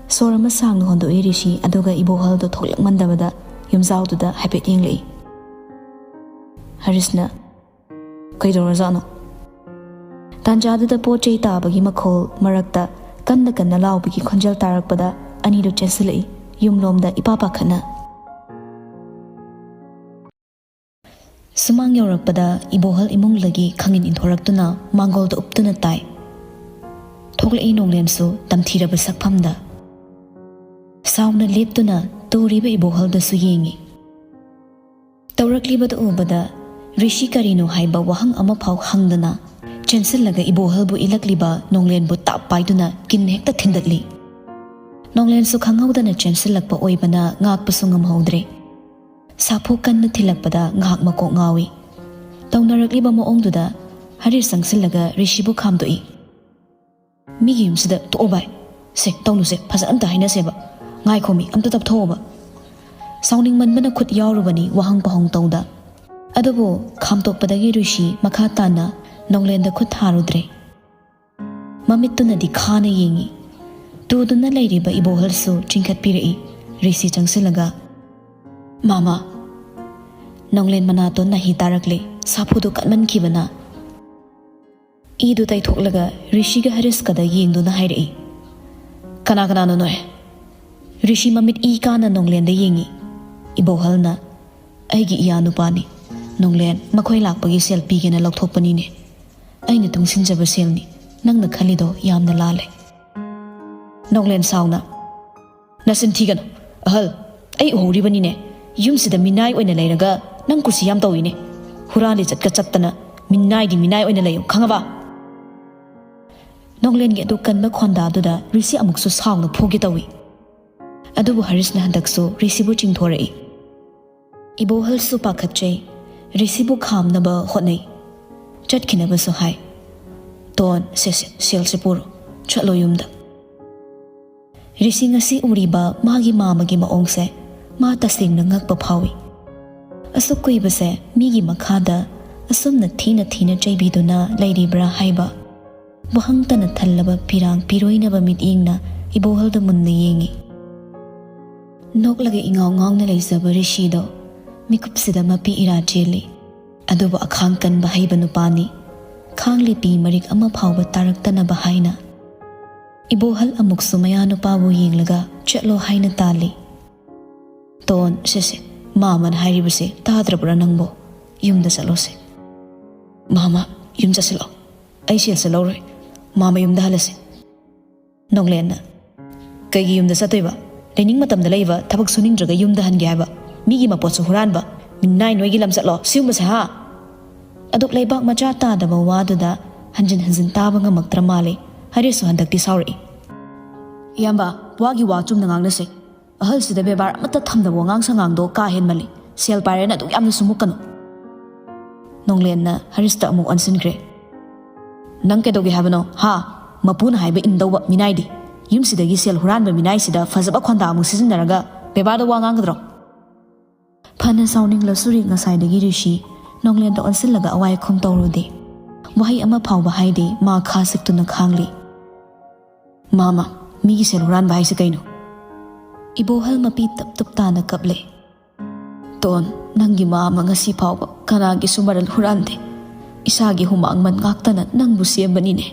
ꯁꯣꯔ ꯑꯃ ꯁꯥꯡꯅ ꯍꯣꯟꯗꯣꯛꯏ ꯔꯤꯁꯤ, ꯑꯗꯨꯒ ꯏꯕꯣꯍꯜꯗꯣ ꯊꯣꯛꯂꯛꯃꯟꯗꯕꯗ ꯌꯨꯝꯖꯥꯎꯗꯨꯗ ꯍꯥꯏꯐꯦꯠ ꯌꯦꯡꯂꯛꯏ꯫ ꯍꯔꯤꯁꯅ, "ꯀꯩꯗꯧꯔꯖꯥꯠꯅꯣ? ꯇꯥꯟꯖꯥꯗꯨꯗ ꯄꯣꯠ ꯆꯩ ꯇꯥꯕꯒꯤ ꯃꯈꯣꯜ ꯃꯔꯛꯇ ꯀꯟꯅ ꯀꯟꯅ ꯂꯥꯎꯕꯒꯤ ꯈꯣꯟꯖꯦꯜ ꯇꯥꯔꯛꯄꯗ ꯑꯅꯤꯗꯨ ꯆꯦꯟꯁꯤꯜꯂꯛꯏ, ꯌꯨꯝꯂꯣꯝꯗ ꯏꯄꯥ ꯄꯥꯈꯠꯅ꯫ ꯁꯨꯃꯥꯡ ꯌꯧꯔꯛꯄꯗ ꯏꯕꯣꯍꯜ ꯏꯃꯨꯡꯗꯒꯤ ꯈꯪꯏꯟ ꯏꯟꯊꯣꯔꯛꯇꯨꯅ ꯃꯥꯡꯒꯣꯜꯗ ꯎꯞꯇꯨꯅ ꯇꯥꯏ꯫ ꯊꯣꯛꯂꯛꯏ ꯅꯣꯡꯂꯦꯟꯁꯨ ꯇꯝꯊꯤꯔꯕ ꯁꯛꯐꯝꯗ꯫ ꯁꯥꯎꯅ ꯂꯦꯞꯇꯨꯅ ꯇꯨꯔꯤꯕ ꯏꯕꯣꯍꯜꯗꯁꯨ ꯌꯦꯡꯏ꯫ ꯇꯧꯔꯛꯂꯤꯕꯗꯨ ꯎꯕꯗ ꯔꯤꯁꯤ ꯀꯔꯤꯅꯣ ꯍꯥꯏꯕ ꯋꯥꯍꯪ ꯑꯃꯐꯥꯎ ꯍꯪꯗꯅ ꯆꯦꯟꯁꯤꯜꯂꯒ ꯏꯕꯣꯍꯜꯕꯨ ꯏꯜꯂꯛꯂꯤꯕ ꯅꯣꯡꯂꯦꯟꯕꯨ ꯇꯥꯞ ꯄꯥꯏꯗꯨꯅ ꯀꯤꯟ ꯍꯦꯛꯇ ꯊꯤꯟꯗꯠꯂꯤ꯫ ꯅꯣꯡꯂꯦꯟꯁꯨ ꯈꯪꯍꯧꯗꯅ ꯆꯦꯟꯁꯤꯜꯂꯛꯄ ꯑꯣꯏꯕꯅ ꯉꯥꯛꯄꯁꯨ ꯉꯝꯍꯧꯗ꯭ꯔꯦ꯫ ꯁꯥꯐꯨ ꯀꯟꯅ ꯊꯤꯜꯂꯛꯄꯗ ꯉꯥꯏꯍꯥꯛ ꯃꯀꯣꯛ ꯉꯥꯎꯏ꯫ ꯇꯧꯅꯔꯛꯂꯤꯕ ꯃꯑꯣꯡꯗꯨꯗ ꯍꯔꯤꯁ ꯆꯪꯁꯤꯜꯂꯒ ꯔꯤꯁꯤꯕꯨ ꯈꯥꯝꯗꯣꯛꯏ꯫ "ꯃꯤꯒꯤ ꯌꯨꯝꯁꯤꯗ ꯊꯣꯛꯑꯣ ꯚꯥꯏ꯫ ꯁꯦ, ꯇꯧꯅꯨꯁꯦ, ꯐꯖꯅ ꯑꯝꯇ ꯍꯥꯏꯅꯁꯦꯕ꯫ ꯉꯥꯏꯈꯣꯃꯤ, ꯑꯝꯇ ꯇꯞꯊꯣꯛꯑꯣꯕ"꯫ ꯁꯥꯎꯅꯤꯡꯃꯟꯕꯅ ꯈꯨꯠ ꯌꯥꯎꯔꯨꯕꯅꯤ ꯋꯥꯍꯪ ꯄꯥꯎꯍꯪ ꯇꯧꯗ꯫ ꯑꯗꯨꯕꯨ ꯈꯥꯝꯇꯣꯛꯄꯗꯒꯤ ꯔꯤꯁꯤ ꯃꯈꯥ ꯇꯥꯅ ꯅꯣꯡꯂꯦꯟꯗ ꯈꯨꯠ ꯊꯥꯔꯨꯗ꯭ꯔꯦ꯫ ꯃꯃꯤꯠꯇꯨꯅꯗꯤ ꯈꯥꯅ ꯌꯦꯡꯏ꯫ ꯇꯨꯗꯨꯅ ꯂꯩꯔꯤꯕ ꯏꯕꯣꯍꯜꯁꯨ ꯆꯤꯡꯈꯠꯄꯤꯔꯛꯏ꯫ ꯔꯤꯁꯤ ꯆꯪꯁꯤꯜꯂꯒ, "ꯃꯥꯃ, ꯅꯣꯡꯂꯦꯟ ꯃꯅꯥꯇꯣꯟ ꯅꯥꯍꯤ ꯇꯥꯔꯛꯂꯦ, ꯁꯥꯐꯨꯗꯨ ꯀꯟꯃꯟꯈꯤꯕꯅ"꯫ ꯏꯗꯨ ꯇꯩꯊꯣꯛꯂꯒ ꯔꯤꯁꯤꯒ ꯍꯔꯤꯁꯀꯗ ꯌꯦꯡꯗꯨꯅ ꯍꯥꯏꯔꯛꯏ꯫ "ꯀꯅꯥ ꯀꯅꯥꯅꯣ ꯅꯣꯏ?" ꯔꯤꯁꯤ ꯃꯃꯤꯠ ꯏ ꯀꯥꯅ ꯅꯣꯡꯂꯦꯟꯗ ꯌꯦꯡꯏ꯫ ꯏꯕꯣꯍꯜꯅ, "ꯑꯩꯒꯤ ꯏꯌꯥ ꯅꯨꯄꯥꯅꯤ꯫ ꯅꯣꯡꯂꯦꯟ, ꯃꯈꯣꯏ ꯂꯥꯛꯄꯒꯤ ꯁꯦꯜ ꯄꯤꯒꯦꯅ ꯂꯧꯊꯣꯛꯄꯅꯤꯅꯦ꯫ ꯑꯩꯅ ꯇꯨꯡꯁꯤꯟꯖꯕ ꯁꯦꯜꯅꯤ꯫ ꯅꯪꯅ ꯈꯜꯂꯤꯗꯣ ꯌꯥꯝꯅ ꯂꯥꯜꯂꯦ"꯫ ꯅꯣꯡꯂꯦꯟ ꯁꯥꯎꯅ, "ꯅꯆꯤꯟ ꯊꯤꯒꯅꯨ꯫ ꯑꯍꯜ, ꯑꯩ ꯎꯍꯧꯔꯤꯕꯅꯤꯅꯦ꯫ ꯌꯨꯝꯁꯤꯗ ꯃꯤꯅꯥꯏ ꯑꯣꯏꯅ ꯂꯩꯔꯒ ꯅꯪ ꯀꯨꯁꯤ ꯌꯥꯝ ꯇꯧꯏꯅꯦ꯫ ꯍꯨꯔꯥꯟ ꯂꯤꯆꯠꯀ ꯆꯠꯇꯅ ꯃꯤꯅꯥꯏꯗꯤ ꯃꯤꯅꯥꯏ ꯑꯣꯏꯅ ꯂꯩꯌꯨ, ꯈꯪꯉꯕ?" ꯅꯣꯡꯂꯦꯟꯒꯤ ꯑꯗꯨ ꯀꯟꯕ ꯈꯣꯟꯗꯥꯗꯨꯗ ꯔꯤꯁꯤ ꯑꯃꯨꯛꯁꯨ ꯁꯥꯎꯅ ꯐꯨꯒꯦ ꯇꯧꯏ꯫ ꯑꯗꯨꯕꯨ ꯍꯔꯤꯁꯅ ꯍꯟꯗꯛꯁꯨ ꯔꯤꯁꯤꯕꯨ ꯆꯤꯡꯊꯣꯔꯛꯏ꯫ ꯏꯕꯣꯍꯜꯁꯨ ꯄꯥꯈꯠꯆꯩ, ꯔꯤꯁꯤꯕꯨ ꯈꯥꯝꯅꯕ ꯍꯣꯠꯅꯩ꯫ ꯆꯠꯈꯤꯅꯕꯁꯨ ꯍꯥꯏ꯫ "ꯇꯣꯟ, ꯁꯦ, ꯁꯦ, ꯁꯦꯜꯁꯦ ꯄꯨꯔꯣ, ꯆꯠꯂꯣ ꯌꯨꯝꯗ"꯫ ꯔꯤꯁꯤ ꯉꯁꯤ ꯎꯔꯤꯕ ꯃꯥꯒꯤ ꯃꯥꯃꯒꯤ ꯃꯑꯣꯡꯁꯦ ꯃꯥ ꯇꯁꯦꯡꯅ ꯉꯛꯄ ꯐꯥꯎꯏ꯫ ꯑꯁꯨꯛ ꯀꯨꯏꯕꯁꯦ ꯃꯤꯒꯤ ꯃꯈꯥꯗ ꯑꯁꯨꯝꯅ ꯊꯤꯅ ꯊꯤꯅ ꯆꯩꯕꯤꯗꯨꯅ ꯂꯩꯔꯤꯕ꯭ꯔꯥ ꯍꯥꯏꯕ ꯋꯥꯍꯪꯇꯅ ꯊꯜꯂꯕ ꯄꯤꯔꯥꯡ ꯄꯤꯔꯣꯏꯅꯕ ꯃꯤꯠꯌꯦꯡꯅ ꯏꯕꯣꯍꯜꯗ ꯃꯨꯟꯅ ꯌꯦꯡꯏ꯫ ꯅꯣꯛꯂꯒ ꯏꯉꯥꯎ ꯉꯥꯎꯅ ꯂꯩꯖꯕ ꯔꯤꯁꯤꯗꯣ ꯃꯤꯀꯨꯞꯁꯤꯗ ꯃꯄꯤ ꯏꯔꯥ ꯆꯦꯜꯂꯤ꯫ ꯑꯗꯨꯕꯨ ꯑꯈꯥꯡ ꯀꯟꯕ ꯍꯩꯕ ꯅꯨꯄꯥꯅꯤ꯫ ꯈꯥꯡꯂꯤ ꯄꯤ ꯃꯔꯤꯛ ꯑꯃ ꯐꯥꯎꯕ ꯇꯥꯔꯛꯇꯅꯕ ꯍꯥꯏꯅ꯫ ꯏꯕꯣꯍꯜ ꯑꯃꯨꯛꯁꯨ ꯃꯌꯥꯅꯨꯄꯥꯕꯨ ꯌꯦꯡꯂꯒ ꯆꯠꯂꯣ ꯍꯥꯏꯅ ꯇꯥꯜꯂꯤ꯫ "ꯇꯣꯟ, ꯁꯦ ꯁꯦ, ꯃꯥꯃꯅ ꯍꯥꯏꯔꯤꯕꯁꯦ ꯇꯥꯗ꯭ꯔꯕ꯭ꯔꯥ ꯅꯪꯕꯣ? ꯌꯨꯝꯗ ꯆꯠꯂꯣꯁꯦ꯫" "ꯃꯥꯃ, ꯌꯨꯝ ꯆꯠꯁꯤꯜꯂꯣ꯫ ꯑꯩ ꯁꯦꯜꯁꯦ ꯂꯧꯔꯣꯏ꯫ ꯃꯥꯃ ꯌꯨꯝꯗ ꯍꯜꯂꯁꯦ꯫" ꯅꯣꯡꯂꯦꯟꯅ, "ꯀꯩꯒꯤ ꯌꯨꯝꯗ ꯆꯠꯇꯣꯏꯕ? ꯂꯩꯅꯤꯡ ꯃꯇꯝꯗ ꯂꯩꯕ, ꯊꯕꯛ ꯁꯨꯅꯤꯡꯗ꯭ꯔꯒ ꯌꯨꯝꯗ ꯍꯟꯒꯦ ꯍꯥꯏꯕ? ꯃꯤꯒꯤ ꯃꯄꯣꯠꯁꯨ ꯍꯨꯔꯥꯟꯕ꯫ ꯃꯤꯅꯥꯏ ꯅꯣꯏꯒꯤ ꯂꯝ ꯆꯠꯂꯣ, ꯁꯤꯒꯨꯝꯕꯁꯦ, ꯍꯥ?" ꯑꯗꯨꯛ ꯂꯩꯕꯥꯛ ꯃꯆꯥ ꯇꯥꯗꯕ ꯋꯥꯗꯨꯗ ꯍꯟꯖꯤꯟ ꯍꯟꯖꯤꯟ ꯇꯥꯕ ꯉꯝꯃꯛꯇ꯭ꯔ ꯃꯥꯜꯂꯦ꯫ ꯍꯔꯤꯁꯁꯨ ꯍꯟꯗꯛꯇꯤ ꯁꯥꯎꯔꯛꯏ꯫ "ꯏꯌꯥꯝꯕ, ꯋꯥꯒꯤ ꯋꯥ ꯆꯨꯝꯅ ꯉꯥꯡꯅꯁꯦ꯫ ꯑꯍꯜꯁꯤꯗ ꯕꯦꯕꯥꯔ ꯑꯃꯠꯇ ꯊꯝꯗꯕ ꯋꯥꯉꯥꯡ ꯁꯉꯥꯡꯗꯣ ꯀꯥ ꯍꯦꯟꯃꯜꯂꯤ꯫ ꯁꯦꯜ ꯄꯥꯏꯔꯦꯅ ꯑꯗꯨꯛ ꯌꯥꯝꯅꯁꯨ ꯃꯨꯛꯀꯅꯨ꯫" ꯅꯣꯡꯂꯦꯟꯅ ꯍꯔꯤꯁꯇ ꯑꯃꯨꯛ ꯑꯣꯟꯁꯤꯟꯈ꯭ꯔꯦ꯫ "ꯅꯪ ꯀꯩꯗꯧꯒꯦ ꯍꯥꯏꯕꯅꯣ, ꯍꯥ? ꯃꯄꯨꯅ ꯍꯥꯏꯕ ꯏꯟꯗꯧꯕ ꯃꯤꯅꯥꯏꯗꯤ꯫ ꯌꯨꯝꯁꯤꯗꯒꯤ ꯁꯦꯜ ꯍꯨꯔꯥꯟꯕ ꯃꯤꯅꯥꯏꯁꯤꯗ ꯐꯖꯕ ꯈꯣꯟꯗꯥ ꯑꯃꯨꯛ ꯁꯤꯖꯤꯟꯅꯔꯒ ꯕꯦꯕꯥꯔꯗ ꯋꯥ ꯉꯥꯡꯒꯗ꯭ꯔꯣ?" ꯐꯅ ꯁꯥꯎꯅꯤꯡꯂꯁꯨꯔꯤ ꯉꯁꯥꯏꯗꯒꯤ ꯔꯤꯁꯤ ꯅꯣꯡꯂꯦꯟꯗ ꯑꯣꯟꯁꯤꯜꯂꯒ ꯑꯋꯥꯏ ꯑꯈꯨꯝ ꯇꯧꯔꯨꯗꯦ꯫ ꯋꯥꯍꯩ ꯑꯃ ꯐꯥꯎꯕ ꯍꯥꯏꯗꯦ, ꯃꯥ ꯈꯥ ꯁꯤꯛꯇꯨꯅ ꯈꯥꯡꯂꯤ꯫ "ꯃꯥꯃ, ꯃꯤꯒꯤ ꯁꯦꯜ ꯍꯨꯔꯥꯟꯕ ꯍꯥꯏꯁꯦ ꯀꯩꯅꯣ?" ꯏꯕꯣꯍꯜ ꯃꯄꯤ ꯇꯞ ꯇꯞ ꯇꯥꯅ ꯀꯞꯂꯦ꯫ "ꯇꯣꯟ, ꯅꯪꯒꯤ ꯃꯥꯃ ꯉꯁꯤ ꯐꯥꯎꯕ ꯀꯅꯥꯒꯤꯁꯨ ꯃꯔꯜ ꯍꯨꯔꯥꯟꯗꯦ꯫ ꯏꯁꯥꯒꯤ ꯍꯨꯃꯥꯡ ꯃꯟ ꯉꯥꯛꯇꯅ ꯅꯪꯕꯨ ꯁꯦꯝꯕꯅꯤꯅꯦ꯫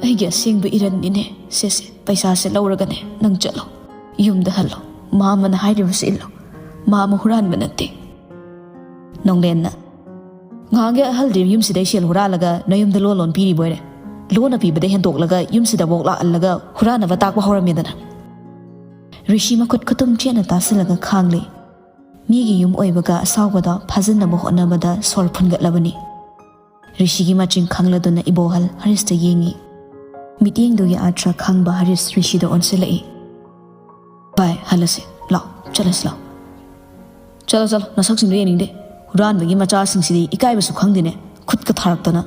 ꯑꯩꯒꯤ ꯑꯁꯦꯡꯕ ꯏꯔꯟꯅꯤꯅꯦ꯫ ꯁꯦ ꯁꯦ, ꯄꯩꯁꯥꯁꯦ ꯂꯧꯔꯒꯅꯦ ꯅꯪ ꯆꯠꯂꯣ꯫ ꯌꯨꯝꯗ ꯍꯜꯂꯣ꯫ ꯃꯥꯃꯅ ꯍꯥꯏꯔꯤꯕꯁꯦ ꯏꯜꯂꯣ꯫ ꯃꯥꯃ ꯍꯨꯔꯥꯟꯕ ꯅꯠꯇꯦ꯫" ꯅꯣꯡꯂꯦꯟꯅ, "ꯉꯍꯥꯟꯒꯤ ꯑꯍꯜꯗꯤ ꯌꯨꯝꯁꯤꯗꯩ ꯁꯦꯜ ꯍꯨꯔꯥꯜꯂꯒ ꯅꯌꯨꯝꯗ ꯂꯣꯟ ꯂꯣꯟ ꯄꯤꯔꯤꯕꯣꯏꯔꯦ꯫ ꯂꯣꯟꯅ ꯄꯤꯕꯗꯩ ꯍꯦꯟꯗꯣꯛꯂꯒ ꯌꯨꯝꯁꯤꯗꯐꯥꯎ ꯂꯥꯛꯍꯜꯂꯒ ꯍꯨꯔꯥꯟꯅꯕ ꯇꯥꯛꯄ ꯍꯧꯔꯝꯃꯦꯗꯅ꯫" ꯔꯤꯁꯤ ꯃꯈꯨꯠ ꯈꯨꯇꯨꯝ ꯆꯦꯠꯅ ꯇꯥꯁꯤꯜꯂꯒ ꯈꯥꯡꯂꯤ꯫ ꯃꯤꯒꯤ ꯌꯨꯝ ꯑꯣꯏꯕꯒ ꯑꯁꯥꯎꯕꯗ ꯐꯥꯖꯤꯟꯅꯕ ꯍꯣꯠꯅꯕꯗ ꯁꯣꯔ ꯐꯨꯟꯒꯠꯂꯕꯅꯤ꯫ ꯔꯤꯁꯤꯒꯤ ꯃꯆꯤꯡ ꯈꯪꯂꯗꯨꯅ ꯏꯕꯣꯍꯜ ꯍꯔꯤꯁꯇ ꯌꯦꯡꯉꯤ꯫ ꯃꯤꯠꯌꯦꯡꯗꯨꯒꯤ ꯑꯥꯔꯊ ꯈꯪꯕ ꯍꯔꯤꯁ ꯔꯤꯁꯤꯗ ꯑꯣꯟꯁꯤꯜꯂꯛꯏ꯫ "ꯚꯥꯏ, ꯍꯜꯂꯁꯤ꯫ ꯂꯥꯛꯑꯣ, ꯆꯠꯂꯁꯤ ꯂꯥꯛꯑꯣ꯫" "ꯆꯠꯂꯣ, ꯆꯠꯂꯣ, ꯅꯁꯛꯁꯤꯡꯗꯣ ꯌꯦꯡꯅꯤꯡꯗꯦ꯫ ꯍꯨꯔꯥꯟꯕꯒꯤ ꯃꯆꯥꯁꯤꯡꯁꯤꯗꯤ ꯏꯀꯥꯏꯕꯁꯨ ꯈꯪꯗꯦꯅꯦ, ꯈꯨꯠꯀ ꯊꯥꯔꯛꯇꯅ꯫"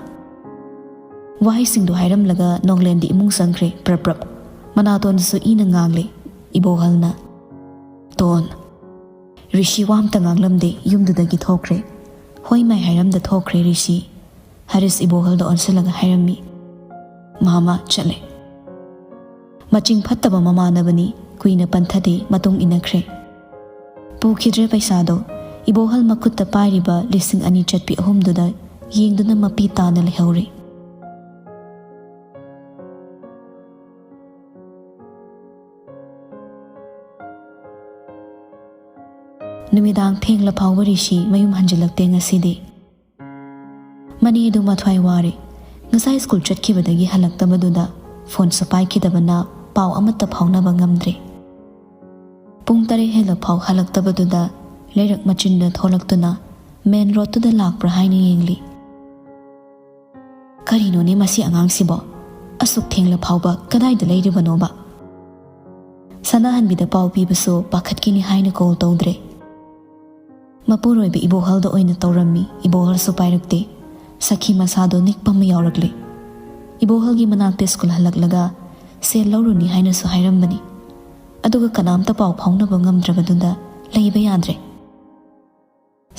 ꯋꯥꯍꯩꯁꯤꯡꯗꯨ ꯍꯥꯏꯔꯝꯂꯒ ꯅꯣꯡꯂꯦꯟꯗꯤ ꯏꯃꯨꯡ ꯆꯪꯈ꯭ꯔꯦ, ꯄ꯭ꯔꯞ ꯄ꯭ꯔꯞ꯫ ꯃꯅꯥꯇꯣꯟꯗꯁꯨ ꯏꯅ ꯉꯥꯡꯂꯦ꯫ ꯏꯕꯣꯍꯜꯅ, "ꯇꯣꯟ꯫" ꯔꯤꯁꯤ ꯋꯥ ꯑꯝꯇ ꯉꯥꯡꯂꯝꯗꯦ, ꯌꯨꯝꯗꯨꯗꯒꯤ ꯊꯣꯛꯈ꯭ꯔꯦ꯫ ꯍꯣꯏ ꯃꯥꯏ ꯍꯥꯏꯔꯝꯗ ꯊꯣꯛꯈ꯭ꯔꯦ ꯔꯤꯁꯤ꯫ ꯍꯔꯤꯁ ꯏꯕꯣꯍꯜꯗ ꯑꯣꯟꯁꯤꯜꯂꯒ ꯍꯥꯏꯔꯝꯃꯤ, "ꯃꯥꯃ ꯆꯠꯂꯦ꯫" ꯃꯆꯤꯡ ꯐꯠꯇꯕ ꯃꯃꯥꯟꯅꯕꯅꯤ, ꯀꯨꯏꯅ ꯄꯟꯊꯗꯦ, ꯃꯇꯨꯡ ꯏꯟꯅꯈ꯭ꯔꯦ꯫ ꯄꯨꯈꯤꯗ꯭ꯔꯦ ꯄꯩꯁꯥꯗꯣ꯫ ꯏꯕꯣꯍꯜ ꯃꯈꯨꯠꯇ ꯄꯥꯏꯔꯤꯕ ꯂꯤꯁꯤꯡ ꯑꯅꯤ ꯆꯠꯄꯤ ꯑꯍꯨꯝꯗꯨꯗ ꯌꯦꯡꯗꯨꯅ ꯃꯄꯤ ꯇꯥꯅ ꯂꯩꯍꯧꯔꯤ꯫ ꯅꯨꯃꯤꯗꯥꯡ ꯊꯦꯡꯂ ꯐꯥꯎꯕ ꯔꯤꯁꯤ ꯃꯌꯨꯝ ꯍꯟꯖꯤꯜꯂꯛꯇꯦ ꯉꯁꯤꯗꯤ꯫ ꯃꯅꯦꯗꯨ ꯃꯊ꯭ꯋꯥꯏ ꯋꯥꯔꯦ꯫ ꯉꯁꯥꯏ ꯁ꯭ꯀꯨꯜ ꯆꯠꯈꯤꯕꯗꯒꯤ ꯍꯜꯂꯛꯇꯕꯗꯨꯗ ꯐꯣꯟꯁꯨ ꯄꯥꯏꯈꯤꯗꯕꯅ ꯄꯥꯎ ꯑꯃꯠꯇ ꯐꯥꯎꯅꯕ ꯉꯝꯗ꯭ꯔꯦ꯫ ꯄꯨꯡ ꯇꯔꯦꯠ ꯍꯦꯜꯂꯐꯥꯎ ꯍꯜꯂꯛꯇꯕꯗꯨꯗ ꯂꯩꯔꯛ ꯃꯆꯤꯟꯗ ꯊꯣꯛꯂꯛꯇꯨꯅ ꯃꯦꯟ ꯔꯣꯗꯇꯨꯗ ꯂꯥꯛꯄ꯭ꯔꯥ ꯍꯥꯏꯅ ꯌꯦꯡꯂꯤ꯫ "ꯀꯔꯤꯅꯣꯅꯦ ꯃꯁꯤ ꯑꯉꯥꯡꯁꯤꯕꯣ? ꯑꯁꯨꯛ ꯊꯦꯡꯂ ꯐꯥꯎꯕ ꯀꯗꯥꯏꯗ ꯂꯩꯔꯤꯕꯅꯣꯕ?" ꯁꯅꯥꯍꯟꯕꯤꯗ ꯄꯥꯎ ꯄꯤꯕꯁꯨ ꯄꯥꯈꯠꯈꯤꯅꯤ ꯍꯥꯏꯅ ꯀꯣꯜ ꯇꯧꯗ꯭ꯔꯦ꯫ ꯃꯄꯨꯔꯣꯏꯕ ꯏꯕꯣꯍꯜꯗ ꯑꯣꯏꯅ ꯇꯧꯔꯝꯃꯤ, ꯏꯕꯣꯍꯜꯁꯨ ꯄꯥꯏꯔꯛꯇꯦ꯫ ꯁꯈꯤ ꯃꯁꯥꯗꯣ ꯅꯤꯛꯄ ꯑꯃ ꯌꯥꯎꯔꯛꯂꯦ꯫ ꯏꯕꯣꯍꯜꯒꯤ ꯃꯅꯥꯛꯇ ꯁ꯭ꯀꯨꯜ ꯍꯜꯂꯛꯂꯒ ꯁꯦꯜ ꯂꯧꯔꯨꯅꯤ ꯍꯥꯏꯅꯁꯨ ꯍꯥꯏꯔꯝꯕꯅꯤ꯫ ꯑꯗꯨꯒ ꯀꯅꯥꯝꯇ ꯄꯥꯎ ꯐꯥꯎꯅꯕ ꯉꯝꯗ꯭ꯔꯕꯗꯨꯗ ꯂꯩꯕ ꯌꯥꯗ꯭ꯔꯦ꯫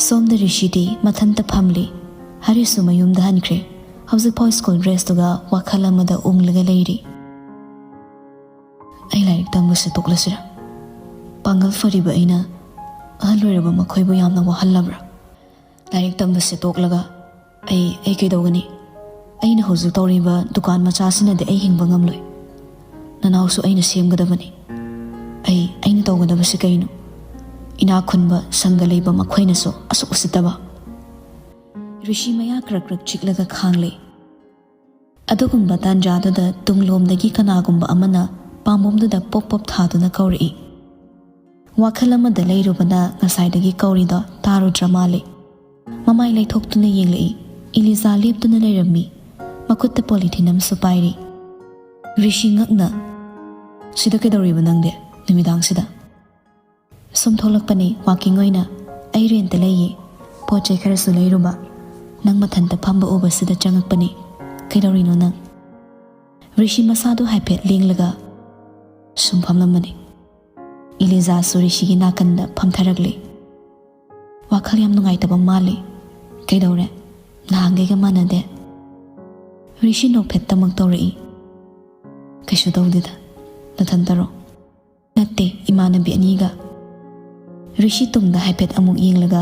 ꯁꯣꯝꯗ ꯔꯤꯁꯤꯗꯤ ꯃꯊꯟꯇ ꯐꯝꯂꯤ꯫ ꯍꯔꯤꯁꯁꯨ ꯃꯌꯨꯝꯗ ꯍꯟꯈ꯭ꯔꯦ꯫ ꯍꯧꯖꯤꯛꯐꯥꯎ ꯁ꯭ꯀꯨꯜ ꯗ꯭ꯔꯦꯁꯇꯨꯒ ꯋꯥꯈꯜ ꯑꯃꯗ ꯎꯪꯂꯒ ꯂꯩꯔꯤ꯫ "ꯑꯩ ꯂꯥꯏꯔꯤꯛ ꯇꯝꯕꯁꯦ ꯇꯣꯛꯂꯁꯤꯔꯥ? ꯄꯥꯡꯒꯜ ꯐꯔꯤꯕ ꯑꯩꯅ ꯑꯍꯜ ꯑꯣꯏꯔꯕ ꯃꯈꯣꯏꯕꯨ ꯌꯥꯝꯅ ꯋꯥꯍꯜꯂꯕ꯭ꯔꯥ? ꯂꯥꯏꯔꯤꯛ ꯇꯝꯕꯁꯦ ꯇꯣꯛꯂꯒ ꯑꯩ, ꯑꯩ ꯀꯩꯗꯧꯒꯅꯤ? ꯑꯩꯅ ꯍꯧꯖꯤꯛ ꯇꯧꯔꯤꯕ ꯗꯨꯀꯥꯟ ꯃꯆꯥꯁꯤꯅꯗꯤ ꯑꯩ ꯍꯤꯡꯕ ꯉꯝꯂꯣꯏ꯫ ꯅꯅꯥꯎꯁꯨ ꯑꯩꯅ ꯁꯦꯝꯒꯗꯕꯅꯤ꯫ ꯑꯩ, ꯑꯩꯅ ꯇꯧꯒꯗꯕꯁꯤ ꯀꯩꯅꯣ? ꯏꯅꯥꯛ ꯈꯨꯟꯕ ꯁꯪꯒ ꯂꯩꯕ ꯃꯈꯣꯏꯅꯁꯨ ꯑꯁꯨꯛ ꯎꯁꯤꯠꯇꯕ?" ꯔꯤꯁꯤ ꯃꯌꯥ ꯀ꯭ꯔꯛ ꯀ꯭ꯔꯛ ꯆꯤꯛꯂꯒ ꯈꯥꯡꯂꯦ꯫ ꯑꯗꯨꯒꯨꯝꯕ ꯇꯥꯟꯖꯥꯗꯨꯗ ꯇꯨꯡꯂꯣꯝꯗꯒꯤ ꯀꯅꯥꯒꯨꯝꯕ ꯑꯃꯅ ꯄꯥꯝꯕꯣꯝꯗꯨꯗ ꯄꯣꯞ ꯄꯣꯞ ꯊꯥꯗꯨꯅ ꯀꯧꯔꯛꯏ꯫ ꯋꯥꯈꯜ ꯑꯃꯗ ꯂꯩꯔꯨꯕꯅ ꯉꯁꯥꯏꯗꯒꯤ ꯀꯧꯔꯤꯗꯣ ꯇꯥꯔꯨꯗ꯭ꯔ ꯃꯥꯜꯂꯦ꯫ ꯃꯃꯥꯏ ꯂꯩꯊꯣꯛꯇꯨꯅ ꯌꯦꯡꯂꯛꯏ꯫ ꯏꯂꯤꯖꯥ ꯂꯦꯞꯇꯨꯅ ꯂꯩꯔꯝꯃꯤ꯫ ꯃꯈꯨꯠꯇ ꯄꯣꯂꯤꯊꯤꯟ ꯑꯃꯁꯨ ꯄꯥꯏꯔꯤ꯫ ꯔꯤꯁꯤ ꯉꯛꯅ, "ꯁꯤꯗ ꯀꯩꯗꯧꯔꯤꯕ ꯅꯪꯗꯤ ꯅꯨꯃꯤꯗꯥꯡꯁꯤꯗ?" "ꯁꯨꯝ ꯊꯣꯛꯂꯛꯄꯅꯤ, ꯋꯥꯀꯤꯡ ꯑꯣꯏꯅ꯫ ꯑꯩ ꯔꯦꯟꯇ ꯂꯩꯌꯦ꯫ ꯄꯣꯠ ꯆꯩ ꯈꯔꯁꯨ ꯂꯩꯔꯨꯕ꯫ ꯅꯪ ꯃꯊꯟꯇ ꯐꯝꯕ ꯎꯕꯁꯤꯗ ꯆꯪꯉꯛꯄꯅꯤ꯫ ꯀꯩꯗꯧꯔꯤꯅꯣ ꯅꯪ?" ꯔꯤꯁꯤ ꯃꯁꯥꯗꯨ ꯍꯥꯏꯐꯦꯠ ꯂꯦꯡꯂꯒ ꯁꯨꯝ ꯐꯝꯂꯝꯕꯅꯤ꯫ ꯏꯂꯤꯖꯥꯁꯨ ꯔꯤꯁꯤꯒꯤ ꯅꯥꯀꯟꯗ ꯐꯝꯊꯔꯛꯂꯦ꯫ ꯋꯥꯈꯜ ꯌꯥꯝ ꯅꯨꯡꯉꯥꯏꯇꯕ ꯃꯥꯜꯂꯤ꯫ "ꯀꯩꯗꯧꯔꯦ? ꯅꯍꯥꯟꯈꯩꯒ ꯃꯥꯟꯅꯗꯦ?" ꯔꯤꯁꯤ ꯅꯣꯛꯐꯦꯠꯇꯃꯛ ꯇꯧꯔꯛꯏ꯫ "ꯀꯩꯁꯨ ꯇꯧꯗꯦꯗ, ꯅꯊꯟꯇꯔꯣ?" "ꯅꯠꯇꯦ, ꯏꯃꯥꯟꯅꯕꯤ ꯑꯅꯤꯒ꯫" ꯔꯤꯁꯤ ꯇꯨꯡꯗ ꯍꯥꯏꯐꯦꯠ ꯑꯃꯨꯛ ꯌꯦꯡꯂꯒ,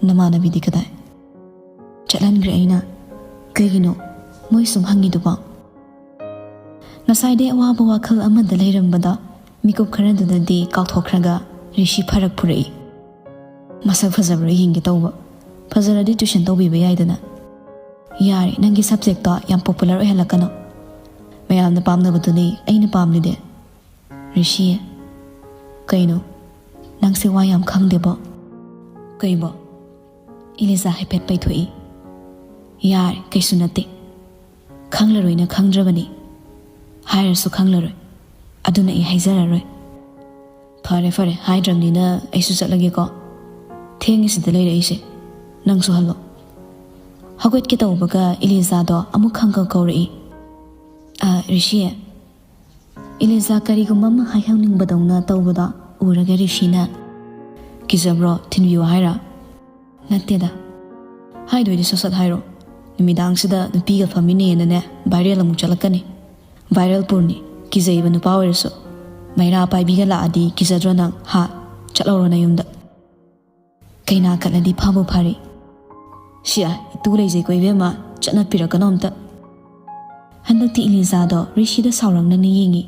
"ꯅꯃꯥꯟꯅꯕꯤꯗꯤ ꯀꯗꯥꯏ?" "ꯆꯠꯍꯟꯈ꯭ꯔꯦ ꯑꯩꯅ꯫" "ꯀꯩꯒꯤꯅꯣ ꯃꯣꯏ ꯁꯨꯝ ꯍꯪꯉꯤꯗꯨꯕꯣ?" ꯉꯁꯥꯏꯗꯩ ꯑꯋꯥꯕ ꯋꯥꯈꯜ ꯑꯃꯗ ꯂꯩꯔꯝꯕꯗꯣ ꯃꯤꯀꯨꯞ ꯈꯔꯗꯨꯗꯗꯤ ꯀꯥꯎꯊꯣꯛꯈ꯭ꯔꯒ ꯔꯤꯁꯤ ꯐꯔꯛ ꯐꯨꯔꯛꯏ꯫ ꯃꯁꯛ ꯐꯖꯕ꯭ꯔꯥ ꯌꯦꯡꯒꯦ ꯇꯧꯕ꯫ ꯐꯖꯔꯗꯤ tuition ꯇꯧꯕꯤꯕ ꯌꯥꯏꯗꯅ꯫ ꯌꯥꯔꯦ, ꯅꯪꯒꯤ subjectꯇꯣ ꯌꯥꯝ popular ꯑꯣꯏꯍꯜꯂꯛꯀꯅꯣ꯫ ꯃꯌꯥꯝꯅ ꯄꯥꯝꯅꯕꯗꯨꯅꯤ ꯑꯩꯅ ꯄꯥꯝꯂꯤꯗꯤ꯫ ꯔꯤꯁꯤ, ꯀꯩꯅꯣ? ꯅꯪꯁꯦ ꯋꯥ ꯌꯥꯝ ꯈꯪꯗꯦꯕꯣ꯫ ꯀꯩꯕꯣ? ꯏꯂꯤꯖꯥ ꯍꯥꯏꯐꯦꯠ ꯄꯩꯊꯣꯛꯏ꯫ ꯌꯥꯔꯦ, ꯀꯩꯁꯨ ꯅꯠꯇꯦ꯫ ꯈꯪꯂꯔꯣꯏꯅ ꯈꯪꯗ꯭ꯔꯕꯅꯤ꯫ ꯍꯥꯏꯔꯁꯨ ꯈꯪꯂꯔꯣꯏ꯫ ꯑꯗꯨꯅ ꯑꯩ ꯍꯥꯏꯖꯔꯔꯣꯏ꯫ ꯐꯔꯦ, ꯐꯔꯦ, ꯍꯥꯏꯗ꯭ꯔꯕꯅꯤꯅ ꯑꯩꯁꯨ ꯆꯠꯂꯒꯦꯀꯣ꯫ ꯊꯦꯡꯉꯤꯁꯤꯗ ꯂꯩꯔꯛꯏꯁꯦ꯫ ꯅꯪꯁꯨ ꯍꯜꯂꯣ꯫ ꯍꯧꯒꯠꯀꯦ ꯇꯧꯕꯒ ꯏꯂꯤꯖꯥꯗꯣ ꯑꯃꯨꯛ ꯈꯪꯀꯧ ꯀꯧꯔꯛꯏ꯫ "ꯑ, ꯔꯤꯁꯤ?" ꯏꯂꯤꯖꯥ ꯀꯔꯤꯒꯨꯝꯕ ꯑꯃ ꯍꯥꯏꯍꯧꯅꯤꯡꯕꯗꯧꯅ ꯇꯧꯕꯗꯣ ꯎꯔꯒ ꯔꯤꯁꯤꯅ, "ꯀꯤꯖꯕ꯭ꯔꯣ? ꯊꯤꯟꯕꯤꯌꯨ ꯍꯥꯏꯔ?" "ꯅꯠꯇꯦꯗ꯫ ꯍꯥꯏꯗꯣꯏꯗꯤ ꯁꯠ ꯁꯠ ꯍꯥꯏꯔꯣ꯫ ꯅꯨꯃꯤꯗꯥꯡꯁꯤꯗ ꯅꯨꯄꯤꯒ ꯐꯝꯃꯤꯟꯅꯩꯌꯦꯅꯅꯦ viral ꯑꯃꯨꯛ ꯆꯠꯂꯛꯀꯅꯤ꯫ Viral ꯄꯨꯔꯅꯤ꯫ ꯀꯤꯖꯩꯕ ꯅꯨꯄꯥ ꯑꯣꯏꯔꯁꯨ꯫ ꯃꯩꯔꯥ ꯄꯥꯏꯕꯤꯒ ꯂꯥꯛꯑꯗꯤ ꯀꯤꯖꯗ꯭ꯔꯣ ꯅꯪ? ꯍꯥ? ꯆꯠꯍꯧꯔꯣ ꯅꯌꯨꯝꯗ꯫ ꯀꯩꯅꯥ ꯀꯠꯂꯗꯤ ꯐꯕꯨ ꯐꯔꯤ꯫ ꯁꯤꯌꯥ, ꯏꯇꯨ ꯂꯩꯖꯩꯀꯣ ꯏꯕꯦꯝꯃ, ꯆꯠꯅꯠꯄꯤꯔꯛꯀꯅꯣ ꯑꯝꯇ꯫" ꯍꯟꯗꯛꯇꯤ ꯏꯂꯤꯖꯥꯗꯣ ꯔꯤꯁꯤꯗ ꯁꯥꯎꯔꯪꯅꯅ ꯌꯦꯡꯉꯤ꯫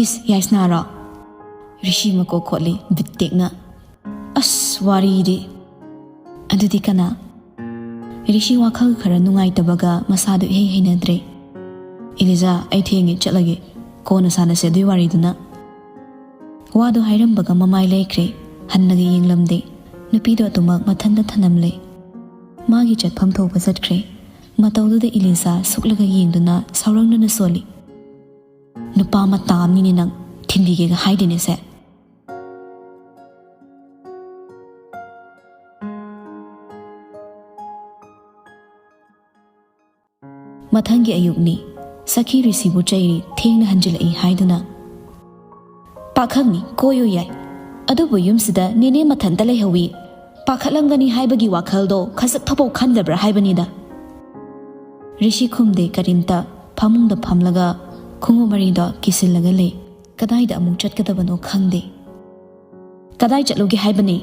"ꯏꯁ, ꯌꯥꯏꯁꯅꯥꯔꯣ?" ꯔꯤꯁꯤ ꯃꯀꯣꯛ ꯈꯣꯠꯂꯤ ꯕꯤꯠꯇꯦꯛꯅ꯫ "ꯑꯁ, ꯋꯥꯔꯤꯗꯤ!" "ꯑꯗꯨꯗꯤ ꯀꯅꯥ?" ꯔꯤꯁꯤ ꯋꯥꯈꯜ ꯈꯔ ꯅꯨꯡꯉꯥꯏꯇꯕꯒ ꯃꯁꯥꯗꯨ ꯏꯍꯩ ꯍꯩꯅꯗ꯭ꯔꯦ꯫ "ꯏꯂꯤꯖꯥ, ꯑꯩ ꯊꯦꯡꯉꯦ, ꯆꯠꯂꯒꯦ꯫ ꯀꯣꯟꯅ ꯁꯥꯟꯅꯁꯦ ꯑꯗꯨꯏ ꯋꯥꯔꯤꯗꯨꯅ꯫" ꯋꯥꯗꯣ ꯍꯥꯏꯔꯝꯕꯒ ꯃꯃꯥꯏ ꯂꯩꯈ꯭ꯔꯦ꯫ ꯍꯟꯅꯒ ꯌꯦꯡꯂꯝꯗꯦ꯫ ꯅꯨꯄꯤꯗꯣ ꯑꯗꯨꯃꯛ ꯃꯊꯟꯇ ꯊꯅꯝꯂꯦ꯫ ꯃꯥꯒꯤ ꯆꯠꯐꯝ ꯊꯣꯛꯄ ꯆꯠꯈ꯭ꯔꯦ꯫ ꯃꯇꯧꯗꯨꯗ ꯏꯂꯤꯖꯥ ꯁꯨꯛꯂꯒ ꯌꯦꯡꯗꯨꯅ ꯁꯥꯎꯔꯪꯅꯅ ꯁꯣꯜꯂꯤ꯫ "ꯅꯨꯄꯥ ꯃꯇꯥ ꯑꯃꯅꯤꯅꯦ ꯅꯪ, ꯊꯤꯟꯕꯤꯒꯦꯒ ꯍꯥꯏꯗꯦꯅꯦ ꯁꯦ꯫" ꯃꯊꯪꯒꯤ ꯑꯌꯨꯛꯅꯤ꯫ ꯁꯈꯤ ꯔꯤꯁꯤꯕꯨ ꯆꯩꯔꯤ, ꯊꯦꯡꯅ ꯍꯟꯖꯤꯜꯂꯛꯏ ꯍꯥꯏꯗꯨꯅ꯫ "ꯄꯥꯈꯪꯅꯤ, ꯀꯣꯏꯌꯨ ꯌꯥꯏ꯫ ꯑꯗꯨꯕꯨ ꯌꯨꯝꯁꯤꯗ ꯅꯦꯅꯦ ꯃꯊꯟꯇ ꯂꯩꯍꯧꯋꯤ꯫ ꯄꯥꯈꯠꯂꯝꯒꯅꯤ ꯍꯥꯏꯕꯒꯤ ꯋꯥꯈꯜꯗꯣ ꯈꯖꯤꯛ ꯐꯥꯎꯕ ꯈꯟꯗꯕ꯭ꯔꯥ ꯍꯥꯏꯕꯅꯤꯗ꯫" ꯔꯤꯁꯤ ꯈꯨꯝꯗꯦ ꯀꯔꯤꯝꯇ꯫ ꯐꯃꯨꯡꯗ ꯐꯝꯂꯒ ꯈꯣꯡꯎꯞ ꯃꯔꯤꯗꯣ ꯀꯤꯁꯤꯜꯂꯒ ꯂꯩ꯫ ꯀꯗꯥꯏꯗ ꯑꯃꯨꯛ ꯆꯠꯀꯗꯕꯅꯣ ꯈꯪꯗꯦ꯫ "ꯀꯗꯥꯏ ꯆꯠꯂꯨꯒꯦ ꯍꯥꯏꯕꯅꯤ?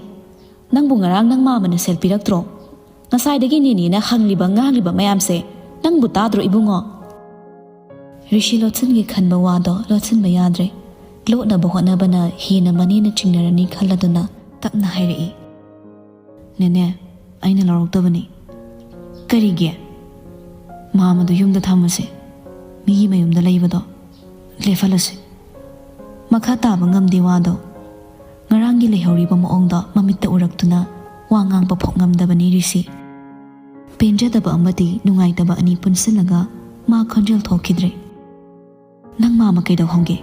ꯅꯪꯕꯨ ꯉꯔꯥꯡ ꯅꯪ ꯃꯥꯃꯅ ꯁꯦꯜ ꯄꯤꯔꯛꯇ꯭ꯔꯣ? ꯉꯁꯥꯏꯗꯒꯤ ꯅꯦꯅꯦꯅ ꯍꯪꯂꯤꯕ ꯉꯥꯡꯂꯤꯕ ꯃꯌꯥꯝꯁꯦ ꯅꯪꯕꯨ ꯇꯥꯗ꯭ꯔꯣ ꯏꯕꯨꯡꯉꯣ?" ꯔꯤꯁꯤ ꯂꯣꯠꯁꯤꯟꯒꯦ ꯈꯟꯕ ꯋꯥꯗꯣ ꯂꯣꯠꯁꯤꯟꯕ ꯌꯥꯗ꯭ꯔꯦ꯫ ꯂꯣꯠꯅꯕ ꯍꯣꯠꯅꯕꯅ ꯍꯦꯟꯅ ꯃꯅꯦꯅ ꯆꯤꯡꯅꯔꯅꯤ ꯈꯜꯂꯗꯨꯅ ꯇꯞꯅ ꯍꯥꯏꯔꯛꯏ꯫ "ꯅꯦꯅꯦ, ꯑꯩꯅ ꯂꯧꯔꯛꯇꯕꯅꯤ꯫" "ꯀꯔꯤꯒꯤ?" "ꯃꯥꯝꯃꯗꯨ ꯌꯨꯝꯗ ꯊꯝꯃꯁꯦ꯫ ꯃꯤꯒꯤ ꯃꯌꯨꯝꯗ ꯂꯩꯕꯗꯣ ꯂꯦꯞꯍꯜꯂꯁꯦ꯫" ꯃꯈꯥ ꯇꯥꯕ ꯉꯝꯗꯦ ꯋꯥꯗꯣ꯫ ꯉꯔꯥꯡꯒꯤ ꯂꯩꯍꯧꯔꯤꯕ ꯃꯑꯣꯡꯗꯣ ꯃꯃꯤꯠꯇ ꯎꯔꯛꯇꯨꯅ ꯋꯥ ꯉꯥꯡꯕ ꯐꯥꯎ ꯉꯝꯗꯕꯅꯤ ꯔꯤꯁꯤ꯫ ꯄꯦꯟꯖꯗꯕ ꯑꯃꯗꯤ ꯅꯨꯡꯉꯥꯏꯇꯕ ꯑꯅꯤ ꯄꯨꯟꯁꯤꯜꯂꯒ ꯃꯥ ꯈꯣꯟꯖꯦꯜ ꯊꯣꯛꯈꯤꯗ꯭ꯔꯦ꯫ "ꯅꯪ ꯃꯥꯝꯃ ꯀꯩꯗꯧꯍꯧꯒꯦ?"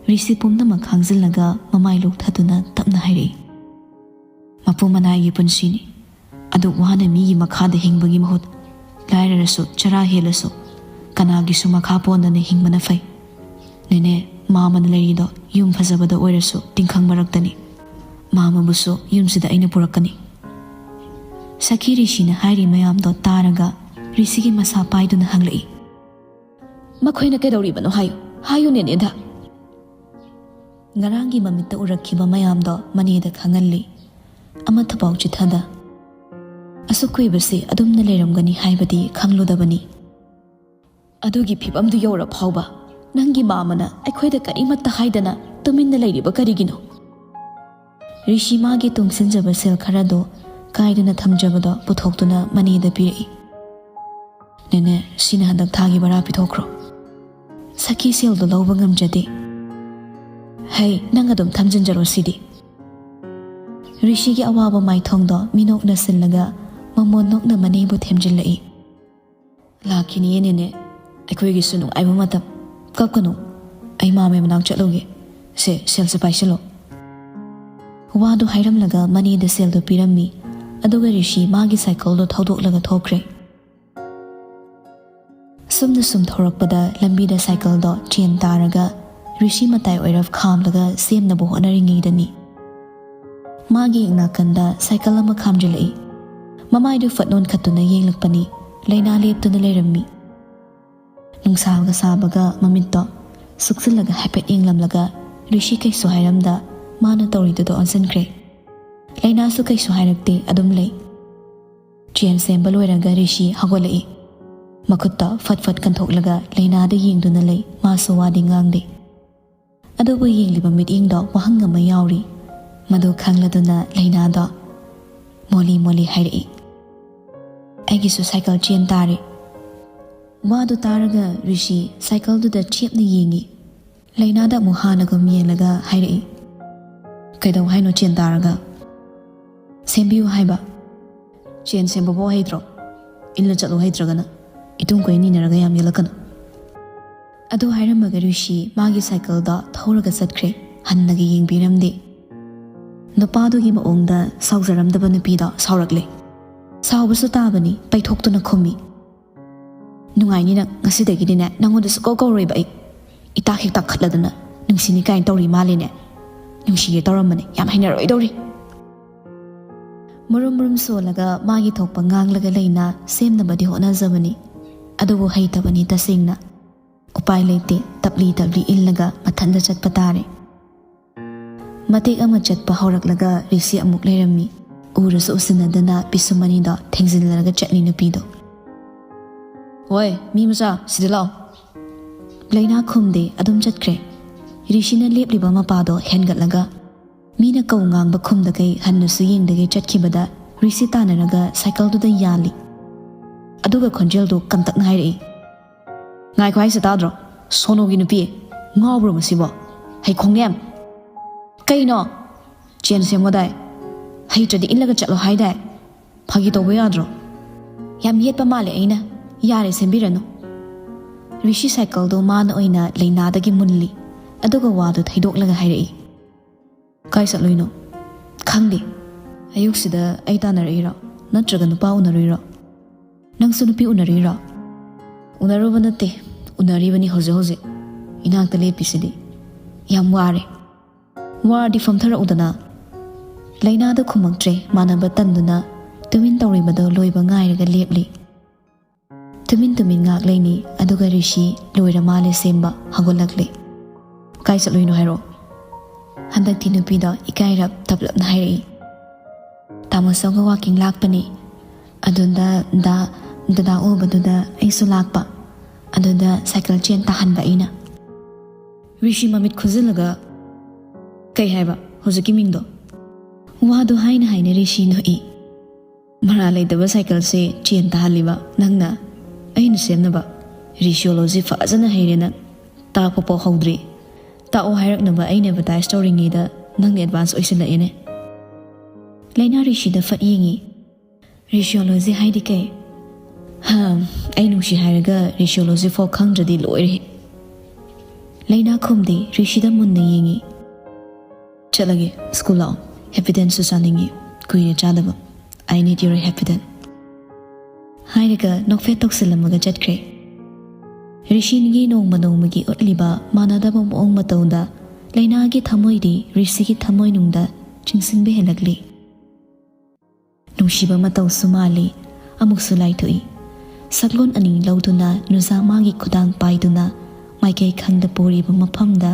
ꯔꯤꯁꯤ ꯄꯨꯝꯅꯃꯛ ꯈꯥꯡꯖꯤꯜꯂꯒ ꯃꯃꯥꯏ ꯂꯣꯛꯊꯗꯨꯅ ꯇꯞꯅ ꯍꯥꯏꯔꯛꯏ꯫ "ꯃꯄꯨ ꯃꯅꯥꯏꯒꯤ ꯄꯨꯟꯁꯤꯅꯤ꯫ ꯑꯗꯨꯛ ꯋꯥꯅ ꯃꯤꯒꯤ ꯃꯈꯥꯗ ꯍꯤꯡꯕꯒꯤ ꯃꯍꯨꯠ, ꯂꯥꯏꯔꯔꯁꯨ ꯆꯔꯥ ꯍꯦꯜꯂꯁꯨ ꯀꯅꯥꯒꯤꯁꯨ ꯃꯈꯥ ꯄꯣꯟꯗꯅ ꯍꯤꯡꯕꯅ ꯐꯩ꯫ ꯅꯦꯅꯦ, ꯃꯥꯝꯃꯅ ꯂꯩꯔꯤꯗꯣ ꯌꯨꯝ ꯐꯖꯕꯗ ꯑꯣꯏꯔꯁꯨ ꯇꯤꯡꯈꯪ ꯃꯔꯛꯇꯅꯤ꯫ ꯃꯥꯝꯃꯕꯨꯁꯨ ꯌꯨꯝꯁꯤꯗ ꯑꯩꯅ ꯄꯨꯔꯛꯀꯅꯤ꯫" ꯁꯈꯤ ꯔꯤꯁꯤꯅ ꯍꯥꯏꯔꯤ ꯃꯌꯥꯝꯗꯣ ꯇꯥꯔꯒ ꯔꯤꯁꯤꯒꯤ ꯃꯁꯥ ꯄꯥꯏꯗꯨꯅ ꯍꯪꯂꯛꯏ꯫ "ꯃꯈꯣꯏꯅ ꯀꯩꯗꯧꯔꯤꯕꯅꯣ ꯍꯥꯏꯌꯨ, ꯍꯥꯏꯌꯨ ꯅꯦꯅꯦꯗ꯫" ꯉꯔꯥꯡꯒꯤ ꯃꯃꯤꯠꯇ ꯎꯔꯛꯈꯤꯕ ꯃꯌꯥꯝꯗꯣ ꯃꯅꯦꯗ ꯈꯪꯍꯜꯂꯤ꯫ ꯑꯃꯠꯇꯐꯥꯎ ꯆꯤꯊꯗ꯫ "ꯑꯁꯨꯛ ꯀꯨꯏꯕꯁꯤ ꯑꯗꯨꯝꯅ ꯂꯩꯔꯝꯒꯅꯤ ꯍꯥꯏꯕꯗꯤ ꯈꯪꯂꯨꯗꯕꯅꯤ꯫" "ꯑꯗꯨꯒꯤ ꯐꯤꯕꯝꯗꯨ ꯌꯧꯔ ꯐꯥꯎꯕ ꯅꯪꯒꯤ ꯃꯥꯝꯃꯅ ꯑꯩꯈꯣꯏꯗ ꯀꯔꯤꯃꯠꯇ ꯍꯥꯏꯗꯅ ꯇꯨꯃꯤꯟꯅ ꯂꯩꯔꯤꯕ ꯀꯔꯤꯒꯤꯅꯣ?" ꯔꯤꯁꯤ ꯃꯥꯒꯤ ꯇꯨꯡꯁꯤꯟꯖꯕ ꯁꯦꯜ ꯈꯔꯗꯣ ꯀꯥꯏꯗꯅ ꯊꯝꯖꯕꯗꯣ ꯄꯨꯊꯣꯛꯇꯨꯅ ꯃꯅꯦꯗ ꯄꯤꯔꯛꯏ꯫ "ꯅꯦꯅꯦ, ꯁꯤꯅ ꯍꯟꯗꯛ ꯊꯥꯒꯤ ꯚꯔꯥ ꯄꯤꯊꯣꯛꯈ꯭ꯔꯣ꯫ ꯁꯈꯤ ꯁꯦꯜꯗꯣ ꯂꯧꯕ ꯉꯝꯖꯗꯦ꯫" "ꯍꯩ, ꯅꯪ ꯑꯗꯨꯝ ꯊꯝꯖꯤꯟꯖꯔꯣ ꯁꯤꯗꯤ꯫" ꯔꯤꯁꯤꯒꯤ ꯑꯋꯥꯕ ꯃꯥꯏꯊꯣꯡꯗꯣ ꯃꯤꯅꯣꯛꯅ ꯁꯤꯜꯂꯒ ꯃꯃꯣꯟ ꯅꯣꯛꯅ ꯃꯅꯦꯕꯨ ꯊꯦꯝꯖꯤꯜꯂꯛꯏ꯫ "ꯂꯥꯛꯈꯤꯅꯤꯌꯦ ꯅꯦꯅꯦ, ꯑꯩꯈꯣꯏꯒꯤꯁꯨ ꯅꯨꯡꯉꯥꯏꯕ ꯃꯇꯝ꯫ ꯀꯞꯀꯅꯨ, ꯑꯩ ꯃꯥꯝꯃꯩ ꯃꯅꯥꯛ ꯆꯠꯂꯨꯒꯦ꯫ ꯁꯦ, ꯁꯦꯜꯁꯦ ꯄꯥꯏꯁꯤꯜꯂꯣ꯫" ꯋꯥꯗꯨ ꯍꯥꯏꯔꯝꯂꯒ ꯃꯅꯦꯗ ꯁꯦꯜꯗꯨ ꯄꯤꯔꯝꯃꯤ꯫ ꯑꯗꯨꯒ ꯔꯤꯁꯤ ꯃꯥꯒꯤ ꯁꯥꯏꯀꯜꯗꯣ ꯊꯧꯗꯣꯛꯂꯒ ꯊꯣꯛꯈ꯭ꯔꯦ꯫ ꯁꯨꯝꯅ ꯁꯨꯝ ꯊꯧꯔꯛꯄꯗ ꯂꯝꯕꯤꯗ ꯁꯥꯏꯀꯜꯗꯣ ꯆꯦꯟ ꯇꯥꯔꯒ ꯔꯤꯁꯤ ꯃꯇꯥꯏ ꯑꯣꯏꯔꯞ ꯈꯥꯝꯂꯒ ꯁꯦꯝꯅꯕ ꯍꯣꯠꯅꯔꯤꯉꯩꯗꯅꯤ, ꯃꯥꯒꯤ ꯅꯥꯀꯟꯗ ꯁꯥꯏꯀꯜ ꯑꯃ ꯈꯥꯝꯖꯤꯜꯂꯛꯏ꯫ ꯃꯃꯥꯏꯗꯨ ꯐꯠ ꯅꯣꯟꯈꯠꯇꯨꯅ ꯌꯦꯡꯂꯛꯄꯅꯤ꯫ ꯂꯩꯅꯥ ꯂꯦꯞꯇꯨꯅ ꯂꯩꯔꯝꯃꯤ꯫ ꯅꯨꯡꯁꯥꯒ ꯁꯥꯕꯒ ꯃꯃꯤꯠꯇꯣ ꯁꯨꯛꯆꯤꯜꯂꯒ ꯍꯥꯏꯐꯦꯠ ꯌꯦꯡꯂꯝꯂꯒ ꯔꯤꯁꯤ ꯀꯩꯁꯨ ꯍꯥꯏꯔꯝꯗ ꯃꯥꯅ ꯇꯧꯔꯤꯗꯨꯗ ꯑꯣꯟꯁꯤꯟꯈ꯭ꯔꯦ꯫ ꯂꯩꯅꯥꯁꯨ ꯀꯩꯁꯨ ꯍꯥꯏꯔꯛꯇꯦ, ꯑꯗꯨꯝ ꯂꯩ꯫ ꯆꯦꯟ ꯁꯦꯝꯕ ꯂꯣꯏꯔꯒ ꯔꯤꯁꯤ ꯍꯧꯒꯠꯂꯛꯏ꯫ ꯃꯈꯨꯠꯇ ꯐꯠ ꯐꯠ ꯀꯟꯊꯣꯛꯂꯒ ꯂꯩꯅꯥꯗ ꯌꯦꯡꯗꯨꯅ ꯂꯩ꯫ ꯃꯥꯁꯨ ꯋꯥꯗꯤ ꯉꯥꯡꯗꯦ꯫ ꯑꯗꯨꯕꯨ ꯌꯦꯡꯂꯤꯕ ꯃꯤꯠꯌꯦꯡꯗꯣ ꯋꯥꯍꯪ ꯑꯃ ꯌꯥꯎꯔꯤ꯫ ꯃꯗꯨ ꯈꯪꯂꯗꯨꯅ ꯂꯩꯅꯥꯗꯣ ꯃꯣꯂꯤ ꯃꯣꯂꯤ ꯍꯥꯏꯔꯛꯏ꯫ "ꯑꯩꯒꯤꯁꯨ ꯁꯥꯏꯀꯜ ꯆꯦꯟ ꯇꯥꯔꯦ꯫" ꯋꯥꯗꯨ ꯇꯥꯔꯒ ꯔꯤꯁꯤ ꯁꯥꯏꯀꯜꯗꯨꯗ ꯆꯦꯞꯅ ꯌꯦꯡꯉꯤ꯫ ꯂꯩꯅꯥꯗ ꯑꯃꯨꯛ ꯍꯥꯟꯅꯒꯨꯝ ꯌꯦꯡꯂꯒ ꯍꯥꯏꯔꯛꯏ, "ꯀꯩꯗꯧ ꯍꯥꯏꯅꯣ ꯆꯦꯟ ꯇꯥꯔꯒ?" "ꯁꯦꯝꯕꯤꯌꯨ ꯍꯥꯏꯕ꯫ ꯆꯦꯟ ꯁꯦꯝꯕꯕꯨ ꯍꯩꯇ꯭ꯔꯣ? ꯏꯜꯂ ꯆꯠꯂꯣ ꯍꯩꯇ꯭ꯔꯒꯅ꯫ ꯏꯇꯨꯡ ꯀꯣꯏꯅ ꯏꯟꯅꯔꯒ ꯌꯥꯝ ꯌꯦꯜꯂꯛꯀꯅꯨ꯫" ꯑꯗꯨ ꯍꯥꯏꯔꯝꯃꯒ ꯔꯤꯁꯤ ꯃꯥꯒꯤ ꯁꯥꯏꯀꯜꯗꯣ ꯊꯧꯔꯒ ꯆꯠꯈ꯭ꯔꯦ꯫ ꯍꯟꯅꯒ ꯌꯦꯡꯕꯤꯔꯝꯗꯦ꯫ ꯅꯨꯄꯥꯗꯨꯒꯤ ꯃꯑꯣꯡꯗ ꯁꯥꯎꯖꯔꯝꯗꯕ ꯅꯨꯄꯤꯗꯣ ꯁꯥꯎꯔꯛꯂꯦ꯫ ꯁꯥꯎꯕꯁꯨ ꯇꯥꯕꯅꯤ, ꯄꯩꯊꯣꯛꯇꯨꯅ ꯈꯨꯝꯃꯤ, "ꯅꯨꯡꯉꯥꯏꯅꯤ ꯅꯪ, ꯉꯁꯤꯗꯒꯤꯗꯤꯅꯦ ꯅꯪꯉꯣꯟꯗ ꯁꯨꯛꯀꯧ ꯀꯧꯔꯣꯏꯕ ꯑꯩ꯫ ꯏꯇꯥꯛ ꯍꯦꯛ ꯇꯥꯛꯈꯠꯂꯗꯅ ꯅꯨꯡꯁꯤꯅꯤ ꯀꯥꯏꯅ ꯇꯧꯔꯤ ꯃꯥꯜꯂꯦꯅꯦ꯫ ꯅꯨꯡꯁꯤꯌꯦ ꯇꯧꯔꯝꯕꯅꯦ, ꯌꯥꯝ ꯍꯩꯅꯔꯣꯏꯗꯧꯔꯤ꯫" ꯃꯔꯨꯝ ꯃꯔꯨꯝ ꯁꯣꯜꯂꯒ ꯃꯥꯒꯤ ꯊꯣꯛꯄ ꯉꯥꯡꯂꯒ ꯂꯩꯅꯥ ꯁꯦꯝꯅꯕꯗꯤ ꯍꯣꯠꯅꯖꯕꯅꯤ, ꯑꯗꯨꯕꯨ ꯍꯩꯇꯕꯅꯤ ꯇꯁꯦꯡꯅ꯫ ꯎꯄꯥꯏ ꯂꯩꯇꯦ, ꯇꯞꯂꯤ ꯇꯞꯂꯤ ꯏꯜꯂꯒ ꯃꯊꯟꯇ ꯆꯠꯄ ꯇꯥꯔꯦ꯫ ꯃꯇꯦꯛ ꯑꯃ ꯆꯠꯄ ꯍꯧꯔꯛꯂꯒ ꯔꯤꯁꯤ ꯑꯃꯨꯛ ꯂꯩꯔꯝꯃꯤ꯫ ꯎꯔꯁꯨ ꯎꯁꯤꯟꯅꯗꯅ ꯄꯤꯁꯨꯝ ꯑꯅꯤꯗꯣ ꯊꯦꯡꯖꯤꯜꯂꯒ ꯆꯠꯂꯤ ꯅꯨꯄꯤꯗꯣ꯫ "ꯍꯣꯏ, ꯃꯤ ꯃꯆꯥ, ꯁꯤꯗ ꯂꯥꯛꯑꯣ꯫" ꯂꯩꯅꯥ ꯈꯨꯝꯗꯦ, ꯑꯗꯨꯝ ꯆꯠꯈ꯭ꯔꯦ꯫ ꯔꯤꯁꯤꯅ ꯂꯦꯞꯂꯤꯕ ꯃꯄꯥꯗꯣ ꯍꯦꯟꯒꯠꯂꯒ ꯃꯤꯅ ꯀꯧ ꯉꯥꯡꯕ ꯈꯨꯝꯗꯈꯩ ꯍꯟꯅꯁꯨ ꯌꯦꯡꯗꯈꯩ ꯆꯠꯈꯤꯕꯗ ꯔꯤꯁꯤ ꯇꯥꯟꯅꯔꯒ ꯁꯥꯏꯀꯜꯗꯨꯗ ꯌꯥꯜꯂꯤ꯫ ꯑꯗꯨꯒ ꯈꯣꯟꯖꯦꯜꯗꯨ ꯀꯟꯇꯛꯅ ꯍꯥꯏꯔꯛꯏ, "ꯉꯥꯏꯈꯣ ꯍꯥꯏꯁꯦ ꯇꯥꯗ꯭ꯔꯣ? ꯁꯣꯅꯣꯒꯤ ꯅꯨꯄꯤ, ꯉꯥꯎꯕ꯭ꯔꯣ ꯃꯁꯤꯕꯣ? ꯍꯩꯈꯣꯡꯅꯦꯝ!" "ꯀꯩꯅꯣ? ꯆꯦꯟ ꯁꯦꯝꯃꯣꯗꯥꯏ? ꯍꯩꯇ꯭ꯔꯗꯤ ꯏꯜꯂꯒ ꯆꯠꯂꯣ ꯍꯥꯏꯗꯥꯏ? ꯐꯥꯒꯤ ꯇꯧꯕ ꯌꯥꯗ꯭ꯔꯣ?" "ꯌꯥꯝ ꯌꯦꯠꯄ ꯃꯥꯜꯂꯦ ꯑꯩꯅ꯫ ꯌꯥꯔꯦ, ꯁꯦꯝꯕꯤꯔꯅꯨ꯫" ꯔꯤꯁꯤ ꯁꯥꯏꯀꯜꯗꯣ ꯃꯥꯅ ꯑꯣꯏꯅ ꯂꯩꯅꯥꯗꯒꯤ ꯃꯨꯜꯂꯤ꯫ ꯑꯗꯨꯒ ꯋꯥꯗꯨ ꯊꯩꯗꯣꯛꯂꯒ ꯍꯥꯏꯔꯛꯏ, "ꯀꯥꯏ ꯆꯠꯂꯨꯏꯅꯣ?" "ꯈꯪꯗꯦ꯫ ꯑꯌꯨꯛꯁꯤꯗ ꯑꯩ ꯇꯥꯟꯅꯔꯛꯏꯔꯣ? ꯅꯠꯇ꯭ꯔꯒ ꯅꯨꯄꯥ ꯎꯅꯔꯨꯏꯔꯣ? ꯅꯪꯁꯨ ꯅꯨꯄꯤ ꯎꯅꯔꯨꯏꯔꯣ?" "ꯎꯅꯔꯨꯕ ꯅꯠꯇꯦ, ꯎꯅꯔꯤꯕꯅꯤ ꯍꯧꯖꯤꯛ ꯍꯧꯖꯤꯛ꯫ ꯏꯅꯥꯛꯇ ꯂꯦꯞꯄꯤꯁꯤꯗꯤ꯫ ꯌꯥꯝ ꯋꯥꯔꯦ꯫ ꯋꯥꯔꯗꯤ ꯐꯝꯊꯔꯛꯎꯗꯅ꯫" ꯂꯩꯅꯥꯗ ꯈꯨꯝꯃꯛꯇ꯭ꯔꯦ꯫ ꯃꯥꯟꯅꯕ ꯇꯟꯗꯨꯅ ꯇꯨꯃꯤꯟ ꯇꯧꯔꯤꯕꯗꯨ ꯂꯣꯏꯕ ꯉꯥꯏꯔꯒ ꯂꯦꯞꯂꯤ꯫ ꯇꯨꯃꯤꯟ ꯇꯨꯃꯤꯟ ꯉꯥꯛ ꯂꯩꯅꯤ꯫ ꯑꯗꯨꯒ ꯔꯤꯁꯤ ꯂꯣꯏꯔ ꯃꯥꯜꯂꯦ ꯁꯦꯝꯕ, ꯍꯧꯒꯠꯂꯛꯂꯦ꯫ "ꯀꯥꯏ ꯆꯠꯂꯨꯏꯅꯣ ꯍꯥꯏꯔꯛꯑꯣ꯫" ꯍꯟꯗꯛꯇꯤ ꯅꯨꯄꯤꯗꯣ ꯏꯀꯥꯏꯔꯞ ꯇꯞꯂꯞꯅ ꯍꯥꯏꯔꯛꯏ, "ꯇꯥꯃꯣꯆꯧꯒ ꯋꯥꯀꯤꯡ ꯂꯥꯛꯄꯅꯤ꯫ ꯑꯗꯨꯗ ꯗꯥ, ꯗꯗꯥ ꯎꯕꯗꯨꯗ ꯑꯩꯁꯨ ꯂꯥꯛꯄ꯫ ꯑꯗꯨꯗ ꯁꯥꯏꯀꯜ ꯆꯦꯟ ꯇꯥꯍꯟꯕ ꯑꯩꯅ꯫" ꯔꯤꯁꯤ ꯃꯃꯤꯠ ꯈꯨꯖꯤꯜꯂꯒ, "ꯀꯩ ꯍꯥꯏꯕ ꯍꯧꯖꯤꯛꯀꯤ ꯃꯤꯡꯗꯣ?" ꯋꯥꯗꯨ ꯍꯥꯏꯅ ꯍꯥꯏꯅ ꯔꯤꯁꯤ ꯅꯣꯛꯏ꯫ ꯃꯔꯥ ꯂꯩꯇꯕ ꯁꯥꯏꯀꯜꯁꯦ ꯆꯦꯟ ꯇꯥꯍꯜꯂꯤꯕ ꯅꯪꯅ? ꯑꯩꯅ ꯁꯦꯝꯅꯕ? ꯔꯤꯁꯤꯌꯣꯂꯣꯖꯤ ꯐꯖꯅ ꯍꯩꯔꯦ ꯅꯪ꯫ ꯇꯥꯛꯄ ꯄꯣꯛ ꯍꯧꯗ꯭ꯔꯤ꯫ ꯇꯥꯛꯑꯣ ꯍꯥꯏꯔꯛꯅꯕ ꯑꯩꯅ ꯑꯦꯗꯚꯔꯇꯥꯏꯁ ꯇꯧꯔꯤꯉꯩꯗ ꯅꯪꯅ ꯑꯦꯗꯚꯥꯟꯁ ꯑꯣꯏꯁꯤꯜꯂꯛꯑꯦꯅꯦ꯫ ꯂꯩꯅꯥ ꯔꯤꯁꯤꯗ ꯐꯠ ꯌꯦꯡꯉꯤ꯫ ꯔꯤꯁꯤꯌꯣꯂꯣꯖꯤ ꯍꯥꯏꯗꯤ ꯀꯩ? ꯍꯥ, ꯑꯩ ꯅꯨꯡꯁꯤ ꯍꯥꯏꯔꯒ ꯔꯤꯁꯤꯌꯣꯂꯣꯖꯤ ꯐꯥꯎ ꯈꯪꯗ꯭ꯔꯗꯤ ꯂꯣꯏꯔꯦ꯫ ꯂꯩꯅꯥ ꯈꯨꯝꯗꯦ, ꯔꯤꯁꯤꯗ ꯃꯨꯟꯅ ꯌꯦꯡꯉꯤ꯫ ꯆꯠꯂꯒꯦ, ꯁ꯭ꯀꯨꯜ ꯂꯥꯛꯑꯣ꯫ ꯍꯦꯄꯤꯗꯦꯟꯁꯨ ꯆꯥꯅꯤꯡꯉꯤ, ꯀꯨꯏꯔꯦ ꯆꯥꯗꯕ꯫ I need your happy dent꯫ ꯍꯥꯏꯔꯒ ꯅꯣꯛꯐꯦꯠ ꯇꯧꯁꯤꯜꯂꯝꯃꯒ ꯆꯠꯈ꯭ꯔꯦ꯫ ꯔꯤꯁꯤꯒꯤ ꯅꯣꯡꯃ ꯅꯣꯡꯃꯒꯤ ꯎꯠꯂꯤꯕ ꯃꯥꯟꯅꯗꯕ ꯃꯑꯣꯡ ꯃꯇꯧꯗ ꯂꯩꯅꯥꯒꯤ ꯊꯃꯣꯏꯗꯤ ꯔꯤꯁꯤꯒꯤ ꯊꯃꯣꯏꯅꯨꯡꯗ ꯆꯤꯡꯁꯤꯟꯕ ꯍꯦꯜꯂꯛꯂꯤ꯫ ꯅꯨꯡꯁꯤꯕ ꯃꯇꯧꯁꯨ ꯃꯥꯜꯂꯤ, ꯑꯃꯨꯛꯁꯨ ꯂꯥꯏꯊꯣꯛꯏ꯫ ꯁꯛꯂꯣꯟ ꯑꯅꯤ ꯂꯧꯗꯨꯅ ꯅꯨꯖꯥ ꯃꯥꯒꯤ ꯈꯨꯗꯥꯡ ꯄꯥꯏꯗꯨꯅ ꯃꯥꯏꯀꯩ ꯈꯪꯗ ꯄꯨꯔꯤꯕ ꯃꯐꯝꯗ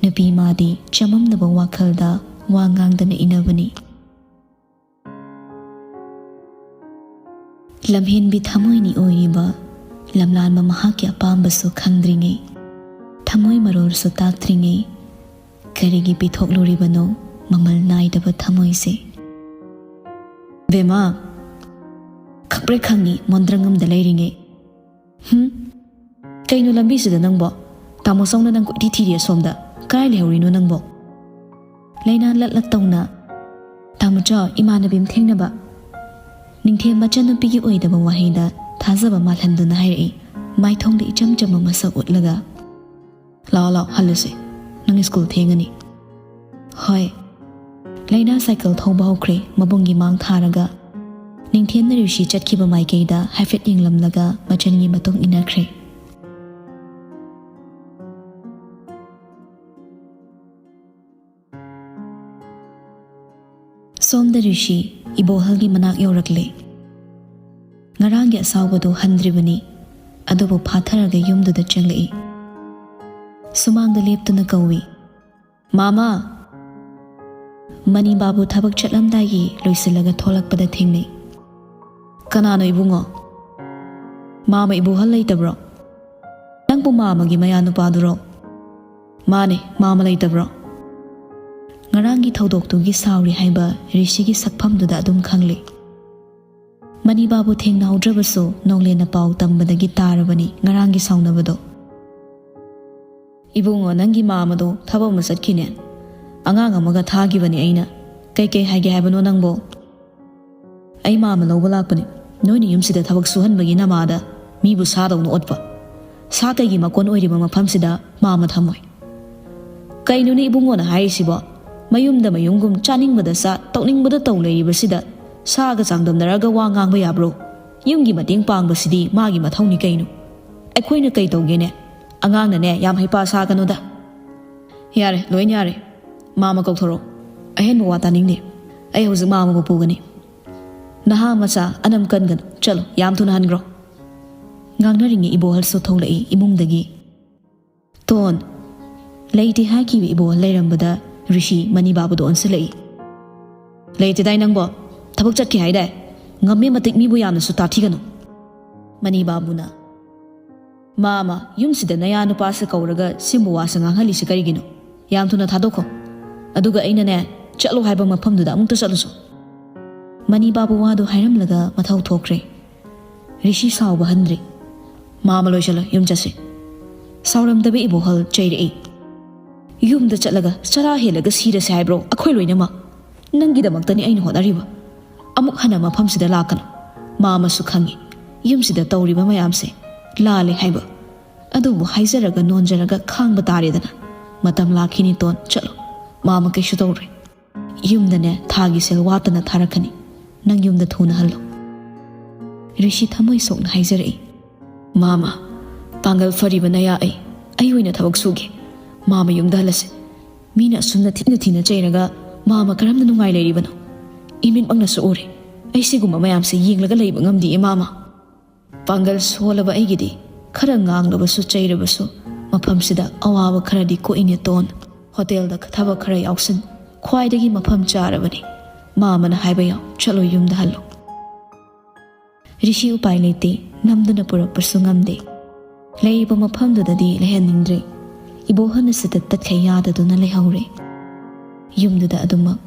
ꯅꯨꯄꯤ ꯃꯥꯗꯤ ꯆꯃꯝꯅꯕ ꯋꯥꯈꯜꯗ ꯋꯥ ꯉꯥꯡꯗꯅ ꯏꯟꯅꯕꯅꯤ꯫ ꯂꯝꯍꯦꯟꯕꯤ ꯊꯃꯣꯏꯅꯤ ꯑꯣꯏꯔꯤꯕ ꯂꯝꯂꯥꯟꯕ ꯃꯍꯥꯛꯀꯤ ꯑꯄꯥꯝꯕꯁꯨ ꯈꯪꯗ꯭ꯔꯤꯉꯩ, ꯊꯃꯣꯏ ꯃꯔꯣꯜꯁꯨ ꯇꯥꯛꯇ꯭ꯔꯤꯉꯩ ꯀꯔꯤꯒꯤ ꯄꯤꯊꯣꯛꯂꯨꯔꯤꯕꯅꯣ ꯃꯃꯜ ꯅꯥꯏꯗꯕ ꯊꯃꯣꯏꯁꯦ? ꯕꯦꯃꯥ, ꯈꯪꯄ꯭ꯔꯦꯛ ꯈꯪꯉꯤ ꯃꯣꯟꯗ꯭ꯔꯪ ꯑꯃꯗ ꯂꯩꯔꯤꯉꯩ꯫ ꯍꯨꯝ? ꯀꯩꯅꯣ ꯂꯝꯕꯤꯁꯤꯗ ꯅꯪꯕꯣ? ꯇꯥꯃꯣ ꯆꯧꯅ ꯅꯪ ꯀꯣꯏꯊꯤ ꯊꯤꯔꯤ ꯑꯁꯣꯝꯗ꯫ ꯀꯥꯏ ꯂꯩꯍꯧꯔꯤꯅꯣ ꯅꯪꯕꯣ? ꯂꯩꯅꯥ ꯂꯠ ꯂꯠ ꯇꯧꯅ, "ꯇꯥꯃꯣ ꯆꯥꯎ, ꯏꯃꯥꯟꯅꯕꯤ ꯑꯃ ꯊꯦꯡꯅꯕ꯫" ꯅꯤꯡꯊꯦꯝ ꯃꯆꯟꯅꯨꯄꯤꯒꯤ ꯑꯣꯏꯗꯕ ꯋꯥꯍꯩꯗ ꯊꯥꯖꯕ ꯃꯥꯜꯍꯟꯗꯨꯅ ꯍꯥꯏꯔꯛꯏ, ꯃꯥꯏꯊꯣꯡꯗ ꯏꯆꯝ ꯆꯝꯕ ꯃꯁꯛ ꯎꯠꯂꯒ꯫ "ꯂꯥꯛꯑꯣ, ꯂꯥꯛꯑꯣ, ꯍꯜꯂꯁꯦ꯫ ꯅꯪ ꯁ꯭ꯀꯨꯜ ꯊꯦꯡꯉꯅꯤ꯫" "ꯍꯣꯏ꯫" ꯂꯩꯅꯥ ꯁꯥꯏꯀꯜ ꯊꯧꯕ ꯍꯧꯈ꯭ꯔꯦ, ꯃꯕꯨꯡꯒꯤ ꯃꯥꯡ ꯊꯥꯔꯒ꯫ ꯅꯤꯡꯊꯦꯝꯅ ꯔꯤꯁꯤ ꯆꯠꯈꯤꯕ ꯃꯥꯏꯀꯩꯗ ꯍꯥꯏꯐꯦꯠ ꯌꯦꯡꯂꯝꯂꯒ ꯃꯆꯟꯒꯤ ꯃꯇꯨꯡ ꯏꯟꯅꯈ꯭ꯔꯦ꯫ ꯁꯣꯝꯗ ꯔꯤꯁꯤ ꯏꯕꯣꯍꯜꯒꯤ ꯃꯅꯥꯛ ꯌꯧꯔꯛꯂꯦ꯫ ꯉꯔꯥꯡꯒꯤ ꯑꯁꯥꯎꯕꯗꯨ ꯍꯟꯗ꯭ꯔꯤꯕꯅꯤ, ꯑꯗꯨꯕꯨ ꯐꯥꯊꯔꯒ ꯌꯨꯝꯗꯨꯗ ꯆꯪꯂꯛꯏ꯫ ꯁꯨꯃꯥꯡꯗ ꯂꯦꯞꯇꯨꯅ ꯀꯧꯏ, "ꯃꯥꯃꯥ!" ꯃꯅꯤ ꯕꯥꯕꯨ ꯊꯕꯛ ꯆꯠꯂꯝꯗꯥꯏꯒꯤ ꯂꯣꯏꯁꯤꯜꯂꯒ ꯊꯣꯛꯂꯛꯄꯗ ꯊꯦꯡꯅꯩ꯫ "ꯀꯅꯥꯅꯣ ꯏꯕꯨꯡꯉꯣ?" "ꯃꯥꯃ ꯏꯕꯣꯍꯜ ꯂꯩꯇꯕ꯭ꯔꯣ?" "ꯅꯪꯕꯨ ꯃꯥꯃꯒꯤ ꯃꯌꯥ ꯅꯨꯄꯥꯗꯨꯔꯣ?" "ꯃꯥꯅꯦ, ꯃꯥꯃ ꯂꯩꯇꯕ꯭ꯔꯣ?" ꯉꯔꯥꯡ ꯊꯧꯗꯣꯛꯇꯨꯒꯤ ꯁꯥꯎꯔꯤ ꯍꯥꯏꯕ ꯔꯤꯁꯤꯒꯤ ꯁꯛꯐꯝꯗꯨꯗ ꯑꯗꯨꯝ ꯈꯪꯂꯤ꯫ ꯃꯅꯤꯕꯥꯕꯨ ꯊꯦꯡꯅꯍꯧꯗ꯭ꯔꯕꯁꯨ ꯅꯣꯡꯂꯦꯟꯅ ꯄꯥꯎ ꯇꯝꯕꯗꯒꯤ ꯇꯥꯔꯕꯅꯤ ꯉꯔꯥꯡꯒꯤ ꯁꯥꯎꯅꯕꯗꯣ꯫ "ꯏꯕꯨꯡꯉꯣ, ꯅꯪꯒꯤ ꯃꯥꯃꯗꯣ ꯊꯕꯛ ꯑꯃ ꯆꯠꯈꯤꯅꯦ꯫ ꯑꯉꯥꯡ ꯑꯃꯒ ꯊꯥꯈꯤꯕꯅꯦ ꯑꯩꯅ꯫ ꯀꯩꯀꯩ ꯍꯥꯏꯒꯦ ꯍꯥꯏꯕꯅꯣ ꯅꯪꯕꯣ?" "ꯑꯩ ꯃꯥꯃ ꯂꯧꯕ ꯂꯥꯛꯄꯅꯦ꯫ ꯅꯣꯏꯅ ꯌꯨꯝꯁꯤꯗ ꯊꯕꯛ ꯁꯨꯍꯟꯕꯒꯤ ꯅꯃꯥꯗ ꯃꯤꯕꯨ ꯁꯥꯗꯧꯅ ꯑꯣꯠꯄ꯫ ꯁꯥ ꯀꯩꯒꯤ ꯃꯀꯣꯟ ꯑꯣꯏꯔꯤꯕ ꯃꯐꯝꯁꯤꯗ ꯃꯥꯃ ꯊꯝꯃꯣꯏ?" "ꯀꯩꯅꯣꯅꯦ ꯏꯕꯨꯡꯉꯣꯅ ꯍꯥꯏꯔꯤꯁꯤꯕꯣ? ꯃꯌꯨꯝꯗ ꯃꯌꯨꯝꯒꯨꯝ ꯆꯥꯅꯤꯡꯕꯗ ꯆꯥ, ꯇꯧꯅꯤꯡꯕꯗ ꯇꯧ ꯂꯩꯔꯤꯕꯁꯤꯗ ꯁꯥꯒ ꯆꯥꯡꯗꯝꯅꯔꯒ ꯋꯥ ꯉꯥꯡꯕ ꯌꯥꯕ꯭ꯔꯣ? ꯌꯨꯝꯒꯤ ꯃꯇꯦꯡ ꯄꯥꯡꯕꯁꯤꯗꯤ ꯃꯥꯒꯤ ꯃꯊꯧꯅꯤ ꯀꯩꯅꯣ꯫ ꯑꯩꯈꯣꯏꯅ ꯀꯩ ꯇꯧꯒꯦꯅꯦ? ꯑꯉꯥꯡꯅꯅꯦ ꯌꯥꯝ ꯍꯩꯄꯥ ꯁꯥꯒꯅꯨꯗ꯫" "ꯌꯥꯔꯦ, ꯂꯣꯏꯅ ꯌꯥꯔꯦ꯫ ꯃꯥꯃ ꯀꯧꯊꯣꯔꯛꯑꯣ꯫ ꯑꯍꯦꯟꯕ ꯋꯥ ꯇꯥꯅꯤꯡꯗꯦ꯫ ꯑꯩ ꯍꯧꯖꯤꯛ ꯃꯥꯃꯕꯨ ꯄꯨꯒꯅꯤ꯫ ꯅꯍꯥ ꯃꯆꯥ ꯑꯅꯝ ꯀꯟꯒꯅꯨ꯫ ꯆꯠꯂꯣ, ꯌꯥꯝ ꯊꯨꯅ ꯍꯟꯈ꯭ꯔꯣ꯫" ꯉꯥꯡꯅꯔꯤꯉꯩ ꯏꯕꯣꯍꯜꯁꯨ ꯊꯣꯛꯂꯛꯏ ꯏꯃꯨꯡꯗꯒꯤ꯫ "ꯇꯣꯟ꯫" ꯂꯩꯇꯦ ꯍꯥꯏꯈꯤꯕ ꯏꯕꯣꯍꯜ ꯂꯩꯔꯝꯕꯗ ꯔꯤꯁꯤ ꯃꯅꯤꯕꯥꯕꯨꯗ ꯑꯣꯟꯁꯤꯜꯂꯛꯏ꯫ "ꯂꯩꯇꯦꯗꯥꯏ ꯅꯪꯕꯣ? ꯊꯕꯛ ꯆꯠꯈꯤ ꯍꯥꯏꯗꯥꯏ? ꯉꯝꯃꯦ ꯃꯇꯤꯛ ꯃꯤꯕꯨ ꯌꯥꯝꯅꯁꯨ ꯇꯥꯊꯤꯒꯅꯨ꯫" ꯃꯅꯤꯕꯥꯕꯨꯅ, "ꯃꯥꯃ, ꯌꯨꯝꯁꯤꯗ ꯅꯌꯥ ꯅꯨꯄꯥꯁꯦ ꯀꯧꯔꯒ ꯁꯤꯝꯕ ꯋꯥꯁꯦ ꯉꯥꯡꯍꯜꯂꯤꯁꯦ ꯀꯔꯤꯒꯤꯅꯣ? ꯌꯥꯝ ꯊꯨꯅ ꯊꯥꯗꯣꯛꯈꯣ꯫ ꯑꯗꯨꯒ ꯑꯩꯅꯅꯦ, ꯆꯠꯂꯣ ꯍꯥꯏꯕ ꯃꯐꯝꯗꯨꯗ ꯑꯃꯨꯛꯇ ꯆꯠꯂꯨꯁꯣ꯫" ꯃꯅꯤꯕꯥꯕꯨ ꯋꯥꯗꯨ ꯍꯥꯏꯔꯝꯂꯒ ꯃꯊꯧ ꯊꯣꯛꯈ꯭ꯔꯦ꯫ ꯔꯤꯁꯤ ꯁꯥꯎꯕ ꯍꯟꯗ꯭ꯔꯤ꯫ "ꯃꯥꯃ, ꯂꯣꯏꯁꯤꯜꯂꯣ, ꯌꯨꯝ ꯆꯠꯁꯤ꯫" ꯁꯥꯎꯔꯝꯗꯕ ꯏꯕꯣꯍꯜ ꯆꯩꯔꯛꯏ꯫ "ꯌꯨꯝꯗ ꯆꯠꯂꯒ ꯆꯔꯥ ꯍꯦꯜꯂꯒ ꯁꯤꯔꯁꯦ ꯍꯥꯏꯕ꯭ꯔꯣ ꯑꯩꯈꯣꯏ ꯂꯣꯏꯅꯃꯛ? ꯅꯪꯒꯤꯗꯃꯛꯇꯅꯤ ꯑꯩꯅ ꯍꯣꯠꯅꯔꯤꯕ꯫ ꯑꯃꯨꯛ ꯍꯟꯅ ꯃꯐꯝꯁꯤꯗ ꯂꯥꯛꯀꯅꯨ꯫ ꯃꯥꯃꯁꯨ ꯈꯪꯉꯤ ꯌꯨꯝꯁꯤꯗ ꯇꯧꯔꯤꯕ ꯃꯌꯥꯝꯁꯦ ꯂꯥꯜꯂꯦ ꯍꯥꯏꯕ꯫ ꯑꯗꯨꯕꯨ ꯍꯥꯏꯖꯔꯒ ꯅꯣꯟꯖꯔꯒ ꯈꯥꯡꯕ ꯇꯥꯔꯦꯗꯅ꯫ ꯃꯇꯝ ꯂꯥꯛꯈꯤꯅꯤ ꯇꯣꯟ, ꯆꯠꯂꯣ꯫ ꯃꯥꯃ ꯀꯩꯁꯨ ꯇꯧꯔꯣꯏ꯫ ꯌꯨꯝꯗꯅꯦ ꯊꯥꯒꯤ ꯁꯦꯜ ꯋꯥꯠꯇꯅ ꯊꯥꯔꯛꯀꯅꯤ꯫ ꯅꯪ ꯌꯨꯝꯗ ꯊꯨꯅ ꯍꯜꯂꯣ꯫" ꯔꯤꯁꯤ ꯊꯃꯣꯏ ꯁꯣꯛꯅ ꯍꯥꯏꯖꯔꯛꯏ꯫ "ꯃꯥꯃ, ꯄꯥꯡꯒꯜ ꯐꯔꯤꯕ ꯅꯌꯥ ꯑꯩ, ꯑꯩ ꯑꯣꯏꯅ ꯊꯕꯛ ꯁꯨꯒꯦ꯫ ꯃꯥꯃ ꯌꯨꯝꯗ ꯍꯜꯂꯁꯤ꯫ ꯃꯤꯅ ꯑꯁꯨꯝꯅ ꯊꯤꯅ ꯊꯤꯅ ꯆꯩꯔꯒ ꯃꯥꯃ ꯀꯔꯝꯅ ꯅꯨꯡꯉꯥꯏ ꯂꯩꯔꯤꯕꯅꯣ? ꯏꯃꯤꯠꯃꯛꯅꯁꯨ ꯎꯔꯦ꯫ ꯑꯩ ꯁꯤꯒꯨꯝꯕ ꯃꯌꯥꯝꯁꯦ ꯌꯦꯡꯂꯒ ꯂꯩꯕ ꯉꯝꯗꯤꯌꯦ ꯃꯥꯃ꯫" ꯄꯥꯡꯒꯜ ꯁꯣꯜꯂꯕ ꯑꯩꯒꯤꯗꯤ ꯈꯔ ꯉꯥꯡꯂꯕꯁꯨ ꯆꯩꯔꯕꯁꯨ ꯃꯐꯝꯁꯤꯗ ꯑꯋꯥꯕ ꯈꯔꯗꯤ ꯀꯣꯛꯏꯅꯦ ꯇꯣꯟ꯫ ꯍꯣꯇꯦꯜꯗ ꯊꯕꯛ ꯈꯔ ꯌꯥꯎꯁꯤꯟ, ꯈ꯭ꯋꯥꯏꯗꯒꯤ ꯃꯐꯝ ꯆꯥꯔꯕꯅꯤ꯫ ꯃꯥꯃꯅ ꯍꯥꯏꯕ ꯌꯥꯎ, ꯆꯠꯂꯣ ꯌꯨꯝꯗ ꯍꯜꯂꯣ꯫ ꯔꯤꯁꯤ ꯎꯄꯥꯏ ꯂꯩꯇꯦ, ꯅꯝꯗꯨꯅ ꯄꯨꯔꯛꯄꯁꯨ ꯉꯝꯗꯦ꯫ ꯂꯩꯔꯤꯕ ꯃꯐꯝꯗꯨꯗꯗꯤ ꯂꯩꯍꯟꯅꯤꯡꯗ꯭ꯔꯦ꯫ ꯏꯕꯣꯍꯜꯅ ꯁꯤꯗ ꯇꯠꯈꯩ ꯌꯥꯗꯗꯨꯅ ꯂꯩꯍꯧꯔꯦ꯫ ꯌꯨꯝꯗꯨꯗ ꯑꯗꯨꯃꯛ꯫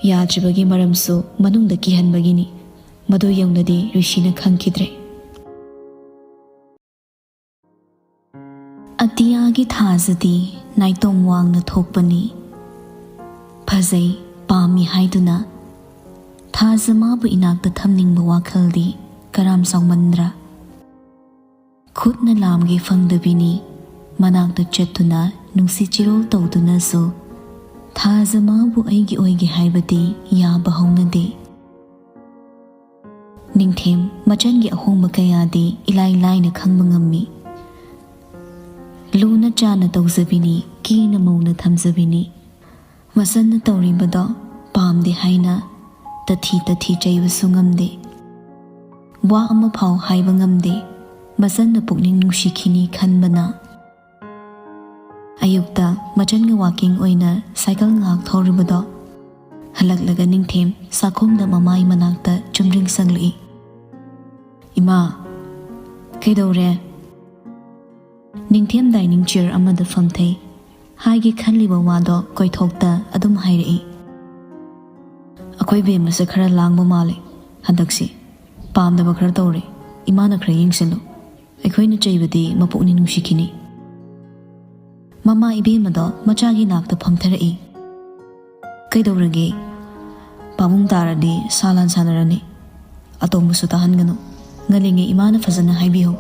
ꯌꯥꯗ꯭ꯔꯤꯕꯒꯤ ꯃꯔꯝꯁꯨ ꯃꯅꯨꯡꯗ ꯀꯤꯍꯟꯕꯒꯤꯅꯤ꯫ ꯃꯗꯨ ꯌꯧꯅꯗꯤ ꯔꯤꯁꯤꯅ ꯈꯪꯈꯤꯗ꯭ꯔꯦ꯫ ꯑꯇꯤꯌꯥꯒꯤ ꯊꯥꯖꯗꯤ ꯅꯥꯏꯇꯣꯝ ꯋꯥꯡꯅ ꯊꯣꯛꯄꯅꯤ꯫ ꯐꯖꯩ, ꯄꯥꯝꯃꯤ ꯍꯥꯏꯗꯨꯅ ꯊꯥꯖ ꯃꯥꯕꯨ ꯏꯅꯥꯛꯇ ꯊꯝꯅꯤꯡꯕ ꯋꯥꯈꯜꯗꯤ ꯀꯔꯥꯝ ꯆꯥꯎꯃꯟꯗ꯭ꯔꯥ? ꯈꯨꯠꯅ ꯂꯥꯝꯒꯦ ꯐꯪꯗꯕꯤꯅꯤ꯫ ꯃꯅꯥꯛꯇ ꯆꯠꯇꯨꯅ ꯅꯨꯡꯁꯤ ꯆꯤꯔꯣꯜ ꯇꯧꯗꯨꯅꯁꯨ ꯊꯥꯖ ꯃꯥꯕꯨ ꯑꯩꯒꯤ ꯑꯣꯏꯒꯦ ꯍꯥꯏꯕꯗꯤ ꯌꯥꯕ ꯍꯧꯅꯗꯦ꯫ ꯅꯤꯡꯊꯦꯝ ꯃꯆꯟꯒꯤ ꯑꯍꯣꯡꯕ ꯀꯌꯥꯗꯤ ꯏꯂꯥꯏ ꯂꯥꯏꯅ ꯈꯪꯕ ꯉꯝꯃꯤ꯫ ꯂꯨꯅ ꯆꯥꯅ ꯇꯧꯖꯕꯤꯅꯤ, ꯀꯦꯅ ꯃꯧꯅ ꯊꯝꯖꯕꯤꯅꯤ꯫ ꯃꯆꯟꯅ ꯇꯧꯔꯤꯕꯗꯣ ꯄꯥꯝꯗꯦ ꯍꯥꯏꯅ ꯇꯊꯤ ꯇꯊꯤ ꯆꯩꯕꯁꯨ ꯉꯝꯗꯦ꯫ ꯋꯥ ꯑꯃꯐꯥꯎ ꯍꯥꯏꯕ ꯉꯝꯗꯦ꯫ ꯃꯆꯟꯅ ꯄꯨꯛꯅꯤꯡ ꯅꯨꯡꯁꯤꯈꯤꯅꯤ ꯈꯟꯕꯅ꯫ ꯑꯌꯨꯛꯇ ꯃꯆꯟꯒ ꯋꯥꯀꯤꯡ ꯑꯣꯏꯅ ꯁꯥꯏꯀꯜ ꯉꯥꯏꯍꯥꯛ ꯊꯧꯔꯨꯕꯗꯣ ꯍꯜꯂꯛꯂꯒ ꯅꯤꯡꯊꯦꯝ ꯆꯥꯛꯈꯨꯝꯗ ꯃꯃꯥꯏ ꯃꯅꯥꯛꯇ ꯆꯨꯝꯗ꯭ꯔꯤꯡ ꯆꯪꯂꯛꯏ꯫ "ꯏꯃꯥ, ꯀꯩꯗꯧꯔꯦ?" ꯅꯤꯡꯊꯦꯝ ꯗꯥꯏꯅꯤꯡ ꯆꯤꯌꯔ ꯑꯃꯗ ꯐꯝꯊꯩ꯫ ꯍꯥꯏꯒꯦ ꯈꯜꯂꯤꯕ ꯋꯥꯗꯣ ꯀꯣꯏꯊꯣꯛꯇ ꯑꯗꯨꯝ ꯍꯥꯏꯔꯛꯏ꯫ "ꯑꯩꯈꯣꯏ ꯕꯦꯝꯃꯁꯦ ꯈꯔ ꯂꯥꯡꯕ ꯃꯥꯜꯂꯦ ꯍꯟꯗꯛꯁꯦ꯫ ꯄꯥꯝꯗꯕ ꯈꯔ ꯇꯧꯔꯦ꯫ ꯏꯃꯥꯅ ꯈꯔ ꯌꯦꯡꯁꯤꯜꯂꯨ꯫ ꯑꯩꯈꯣꯏꯅ ꯆꯩꯕꯗꯤ ꯃꯄꯨꯛꯅꯤꯡ ꯅꯨꯡꯁꯤꯈꯤꯅꯤ꯫" ꯃꯃꯥ ꯏꯕꯦꯝꯃꯗꯣ ꯃꯆꯥꯒꯤ ꯅꯥꯛꯇ ꯐꯝꯊꯔꯛꯏ꯫ "ꯀꯩꯗꯧꯔꯒꯦ? ꯄꯥꯕꯨꯡ ꯇꯥꯔꯗꯤ ꯁꯥ ꯂꯥꯟ ꯁꯥꯟꯅꯔꯅꯤ꯫ ꯑꯇꯣꯝꯕꯁꯨ ꯇꯥꯍꯟꯒꯅꯨ꯫ ꯉꯜꯂꯤꯉꯩ ꯏꯃꯥꯅ ꯐꯖꯅ ꯍꯥꯏꯕꯤꯍꯧ꯫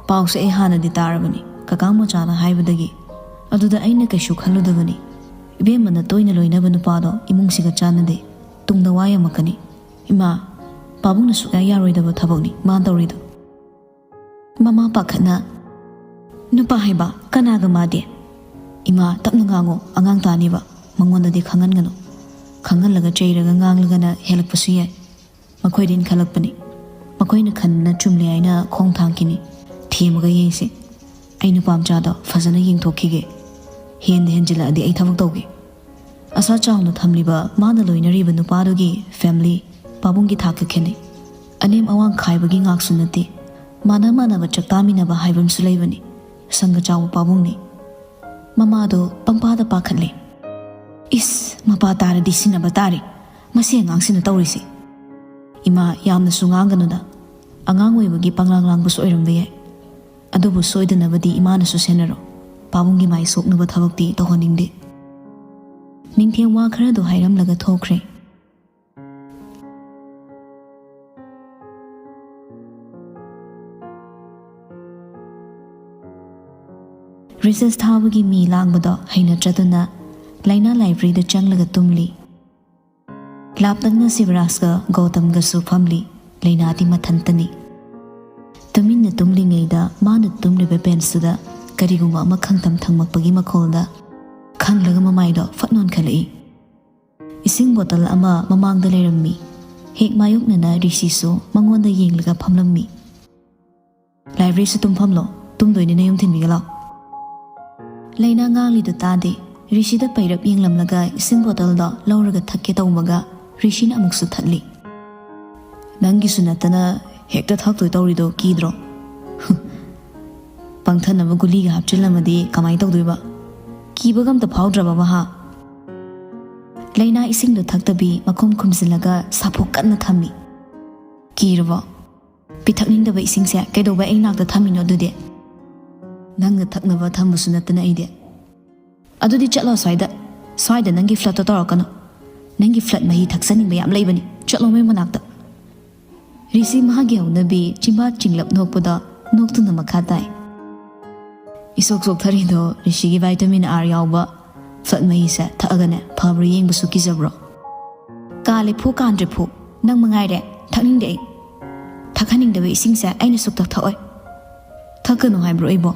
ꯄꯥꯎꯁꯦ ꯑꯩ ꯍꯥꯟꯅꯗꯤ ꯇꯥꯔꯕꯅꯤ, ꯀꯀꯥ ꯃꯣꯆꯥꯅ ꯍꯥꯏꯕꯗꯒꯤ꯫ ꯑꯗꯨꯗ ꯑꯩꯅ ꯀꯩꯁꯨ ꯈꯜꯂꯨꯗꯕꯅꯤ꯫ ꯏꯕꯦꯝꯃꯅ ꯇꯣꯏꯅ ꯂꯣꯏꯅꯕ ꯅꯨꯄꯥꯗꯣ ꯏꯃꯨꯡꯁꯤꯒ ꯆꯥꯟꯅꯗꯦ꯫ ꯇꯨꯡꯗ ꯋꯥ ꯌꯥꯝꯃꯛꯀꯅꯤ꯫ ꯏꯃꯥ, ꯄꯥꯕꯨꯡꯅ ꯁꯨꯛꯌꯥ ꯌꯥꯔꯣꯏꯗꯕ ꯊꯕꯛꯅꯤ ꯃꯥ ꯇꯧꯔꯤꯗꯣ꯫" ꯃꯃꯥ ꯄꯥꯈꯠꯅ, "ꯅꯨꯄꯥ ꯍꯥꯏꯕ ꯀꯅꯥꯒ ꯃꯥꯗꯤ?" "ꯏꯃꯥ, ꯇꯞꯅ ꯉꯥꯡꯉꯣ, ꯑꯉꯥꯡ ꯇꯥꯅꯤꯕ꯫ ꯃꯉꯣꯟꯗꯗꯤ ꯈꯪꯍꯟꯒꯅꯨ꯫ ꯈꯪꯍꯜꯂꯒ ꯆꯩꯔꯒ ꯉꯥꯡꯂꯒꯅ ꯍꯦꯜꯂꯛꯄꯁꯨ ꯌꯥꯏ꯫ ꯃꯈꯣꯏꯗ ꯏꯟꯈꯠꯂꯛꯄꯅꯤ꯫ ꯃꯈꯣꯏꯅ ꯈꯟꯕꯅ ꯆꯨꯝꯂꯦ ꯍꯥꯏꯅ ꯈꯣꯡ ꯊꯥꯡꯈꯤꯅꯤ꯫ ꯊꯦꯝꯃꯒ ꯌꯦꯡꯁꯤ꯫ ꯑꯩ ꯅꯨꯄꯥ ꯃꯆꯥꯗꯣ ꯐꯖꯅ ꯌꯦꯡꯊꯣꯛꯈꯤꯒꯦ꯫ ꯍꯦꯟꯗ ꯍꯦꯟꯖꯤꯜꯂꯛꯑꯗꯤ ꯑꯩ ꯊꯕꯛ ꯇꯧꯒꯦ꯫" ꯑꯁꯥ ꯆꯥꯎꯅ ꯊꯝꯂꯤꯕ ꯃꯥꯅ ꯂꯣꯏꯅꯔꯤꯕ ꯅꯨꯄꯥꯗꯨꯒꯤ ꯐꯦꯃꯤꯂꯤ ꯄꯥꯕꯨꯡꯒꯤ ꯊꯥꯛꯀ ꯈꯦꯠꯅꯩ꯫ ꯑꯅꯦꯝ ꯑꯋꯥꯡ ꯈꯥꯏꯕꯒꯤ ꯉꯥꯛꯁꯨ ꯅꯠꯇꯦ꯫ ꯃꯥꯟꯅ ꯃꯥꯟꯅꯕ ꯆꯥꯛꯇꯥꯃꯤꯟꯅꯕ ꯍꯥꯏꯕ ꯑꯃꯁꯨ ꯂꯩꯕꯅꯤ꯫ ꯁꯪꯒ ꯆꯥꯎꯕ ꯄꯥꯕꯨꯡꯅꯤ꯫ ꯃꯃꯥꯗꯣ ꯄꯪꯄꯥꯗ ꯄꯥꯈꯠꯂꯦ꯫ ꯏꯁ, ꯃꯄꯥ ꯇꯥꯔꯗꯤ ꯁꯤꯟꯅꯕ ꯇꯥꯔꯦ꯫ ꯃꯁꯤ ꯑꯉꯥꯡꯁꯤꯅ ꯇꯧꯔꯤꯁꯦ꯫ ꯏꯃꯥ, ꯌꯥꯝꯅꯁꯨ ꯉꯥꯡꯒꯅꯨꯗ꯫ ꯑꯉꯥꯡ ꯑꯣꯏꯕꯒꯤ ꯄꯪꯂꯥꯡ ꯂꯥꯡꯕꯁꯨ ꯑꯣꯏꯔꯝꯕ ꯌꯥꯏ꯫ ꯑꯗꯨꯕꯨ ꯁꯣꯏꯗꯅꯕꯗꯤ ꯏꯃꯥꯅꯁꯨ ꯁꯦꯟꯅꯔꯣ꯫ ꯄꯥꯕꯨꯡꯒꯤ ꯃꯥꯏ ꯁꯣꯛꯅꯕ ꯊꯕꯛꯇꯤ ꯇꯧꯍꯟꯅꯤꯡꯗꯦ꯫ ꯅꯤꯡꯊꯦꯝ ꯋꯥ ꯈꯔꯗꯣ ꯍꯥꯏꯔꯝꯂꯒ ꯊꯣꯛꯈ꯭ꯔꯦ꯫ ꯔꯤꯁꯦꯁ ꯊꯥꯕꯒꯤ ꯃꯤ ꯂꯥꯡꯕꯗꯣ ꯍꯩꯅꯗ꯭ꯔꯗꯨꯅ ꯂꯩꯅꯥ ꯂꯥꯏꯕ꯭ꯔꯦꯔꯤꯗ ꯆꯪꯂꯒ ꯇꯨꯝꯂꯤ꯫ ꯂꯥꯞꯇꯛꯅ ꯁꯤꯕꯔꯥꯖꯀ ꯒꯧꯇꯝꯒꯁꯨ ꯐꯝꯂꯤ꯫ ꯂꯩꯅꯥꯗꯤ ꯃꯊꯟꯇꯅꯤ꯫ ꯇꯨꯃꯤꯟꯅ ꯇꯨꯝꯂꯤꯉꯩꯗ ꯃꯥꯅ ꯇꯨꯝꯂꯤꯕ ꯕꯦꯟꯁꯇꯨꯗ ꯀꯔꯤꯒꯨꯝꯕ ꯑꯃ ꯈꯪꯊꯝ ꯊꯝꯃꯛꯄꯒꯤ ꯃꯈꯣꯜꯗ ꯈꯪꯂꯒ ꯃꯃꯥꯏꯗꯣ ꯐꯠ ꯅꯣꯟꯈꯠꯂꯛꯏ꯫ ꯏꯁꯤꯡ ꯕꯣꯇꯜ ꯑꯃ ꯃꯃꯥꯡꯗ ꯂꯩꯔꯝꯃꯤ꯫ ꯍꯦꯛ ꯃꯥꯌꯣꯛꯅꯅ ꯔꯤꯁꯤꯁꯨ ꯃꯉꯣꯟꯗ ꯌꯦꯡꯂꯒ ꯐꯝꯂꯝꯃꯤ꯫ "ꯂꯥꯏꯕ꯭ꯔꯦꯔꯤꯁꯨ ꯇꯨꯝꯐꯝꯂꯣ? ꯇꯨꯝꯗꯣꯏꯅꯤ, ꯅꯌꯨꯝ ꯊꯤꯟꯕꯤꯒꯦ ꯂꯥꯎ꯫" ꯂꯩꯅꯥ ꯉꯥꯡꯂꯤꯗꯨ ꯇꯥꯗꯦ꯫ ꯔꯤꯁꯤꯗ ꯄꯩꯔꯞ ꯌꯦꯡꯂꯝꯂꯒ ꯏꯁꯤꯡ ꯕꯣꯇꯜꯗꯣ ꯂꯧꯔꯒ ꯊꯛꯀꯦ ꯇꯧꯕꯒ ꯔꯤꯁꯤꯅ ꯑꯃꯨꯛꯁꯨ ꯊꯠꯂꯤ꯫ "ꯅꯪꯒꯤꯁꯨ ꯅꯠꯇꯅ ꯍꯦꯛꯇ ꯊꯛꯇꯣꯏ ꯇꯧꯔꯤꯗꯣ ꯀꯤꯗ꯭ꯔꯣ?" "ꯄꯪꯊꯅꯕ ꯒꯨꯂꯤꯒ ꯍꯥꯞꯆꯤꯜꯂꯝꯃꯗꯤ ꯀꯃꯥꯏꯅ ꯇꯧꯗꯣꯏꯕ? ꯀꯤꯕꯒ ꯑꯝꯇ ꯐꯥꯎꯗ꯭ꯔꯕ ꯃꯍꯥ?" ꯂꯩꯅꯥ ꯏꯁꯤꯡꯗꯣ ꯊꯛꯇꯕꯤ ꯃꯈꯨꯝ ꯈꯨꯝꯖꯤꯜꯂꯒ ꯁꯥꯐꯨ ꯀꯟꯅ ꯊꯝꯃꯤ꯫ "ꯀꯤꯔꯕꯣ? ꯄꯤꯊꯛꯅꯤꯡꯗꯕ ꯏꯁꯤꯡꯁꯦ ꯀꯩꯗꯧꯕ ꯑꯩ ꯅꯥꯛꯇ ꯊꯝꯃꯤꯅꯣ ꯑꯗꯨꯗꯤ? ꯅꯪꯅ ꯊꯛꯅꯕ ꯊꯝꯕꯁꯨ ꯅꯠꯇꯅ ꯑꯩꯗꯤ꯫ ꯑꯗꯨꯗꯤ ꯆꯠꯂꯣ ꯁ꯭ꯋꯥꯏꯗ꯫ ꯁ꯭ꯋꯥꯏꯗ ꯅꯪꯒꯤ ꯐ꯭ꯂꯠꯇꯣ ꯇꯧꯔꯛꯀꯅꯨ꯫ ꯅꯪꯒꯤ ꯐ꯭ꯂꯠ ꯃꯍꯤ ꯊꯛꯆꯅꯤꯡꯕ ꯌꯥꯝ ꯂꯩꯕꯅꯤ꯫ ꯆꯠꯂꯣ ꯃꯣꯏ ꯃꯅꯥꯛꯇ꯫" ꯔꯤꯁꯤ ꯃꯍꯥꯛꯀꯤ ꯍꯧꯅꯕꯤ ꯆꯤꯝꯕꯥꯠ ꯆꯤꯡꯂꯞ ꯅꯣꯛꯄꯗ ꯅꯣꯛꯇꯨꯅ ꯃꯈꯥ ꯇꯥꯏ꯫ "ꯏꯁꯣꯛ ꯆꯣꯛꯊꯔꯤꯗꯣ ꯔꯤꯁꯤꯒꯤ ꯚꯥꯏꯇꯥꯃꯤꯟ ꯑꯥꯔ ꯌꯥꯎꯕ ꯐ꯭ꯂꯠ ꯃꯍꯤꯁꯦ ꯊꯛꯑꯒꯅꯦ ꯐꯕ꯭ꯔꯥ ꯌꯦꯡꯕꯁꯨ ꯀꯤꯖꯕ꯭ꯔꯣ?" "ꯀꯥꯜꯂꯦ ꯐꯨ ꯀꯥꯟꯗ꯭ꯔꯦ ꯐꯨ, ꯅꯪ ꯃꯉꯥꯏꯔꯦ꯫ ꯊꯛꯅꯤꯡꯗꯦ ꯑꯩ꯫ ꯊꯛꯍꯟꯅꯤꯡꯗꯕ ꯏꯁꯤꯡꯁꯦ ꯑꯩꯅ ꯁꯨꯛꯊꯛ ꯊꯛꯑꯣꯏ꯫" "ꯊꯛꯀꯅꯨ ꯍꯥꯏꯕ꯭ꯔꯣ ꯑꯩꯕꯣ?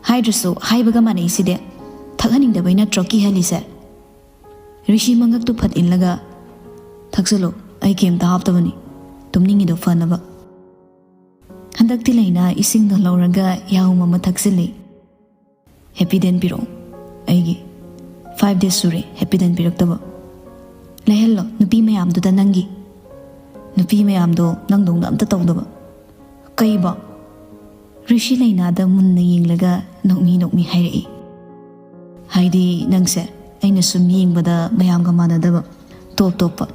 ꯍꯥꯏꯗ꯭ꯔꯁꯨ ꯍꯥꯏꯕꯒ ꯃꯥꯟꯅꯩꯁꯤꯗꯤ꯫ ꯊꯛꯍꯟꯅꯤꯡꯗꯕꯩ ꯅꯠꯇ꯭ꯔꯣ ꯀꯤꯍꯜꯂꯤꯁꯦ?" ꯔꯤꯁꯤ ꯃꯉꯛꯇꯨ ꯐꯠ ꯏꯜꯂꯒ, "ꯊꯛꯆꯜꯂꯨ, ꯑꯩ ꯀꯩꯝꯇ ꯍꯥꯞꯇꯕꯅꯤ, ꯇꯨꯝꯅꯤꯡꯉꯤꯗꯣ ꯐꯅꯕ꯫" ꯍꯟꯗꯛꯇꯤ ꯂꯩꯅꯥ ꯏꯁꯤꯡꯗꯣ ꯂꯧꯔꯒ ꯌꯥꯍꯧ ꯑꯃ ꯊꯛꯆꯤꯜꯂꯤ꯫ "ꯍꯦꯄꯤꯗꯦꯟ ꯄꯤꯔꯛꯑꯣ ꯑꯩꯒꯤ꯫ ꯐꯥꯏꯚ ꯗꯦꯖ ꯁꯨꯔꯦ ꯍꯦꯄꯤꯗꯦꯟ ꯄꯤꯔꯛꯇꯕ꯫ ꯂꯩꯍꯜꯂꯣ ꯅꯨꯄꯤ ꯃꯌꯥꯝꯗꯨꯗ ꯅꯪꯒꯤ꯫ ꯅꯨꯄꯤ ꯃꯌꯥꯝꯗꯣ ꯅꯪꯗꯧꯅ ꯑꯝꯇ ꯇꯧꯗꯕ꯫" "ꯀꯩꯕꯣ?" ꯔꯤꯁꯤ ꯂꯩꯅꯥꯗ ꯃꯨꯟꯅ ꯌꯦꯡꯂꯒ ꯅꯣꯛꯃꯤ ꯅꯣꯛꯃꯤ ꯍꯥꯏꯔꯛꯏ꯫ "ꯍꯥꯏꯗꯤ ꯅꯪꯁꯦ ꯑꯩꯅ ꯁꯨꯝ ꯌꯦꯡꯕꯗ ꯃꯌꯥꯝꯒ ꯃꯥꯟꯅꯗꯕ, ꯇꯣꯞ ꯇꯣꯞꯄ,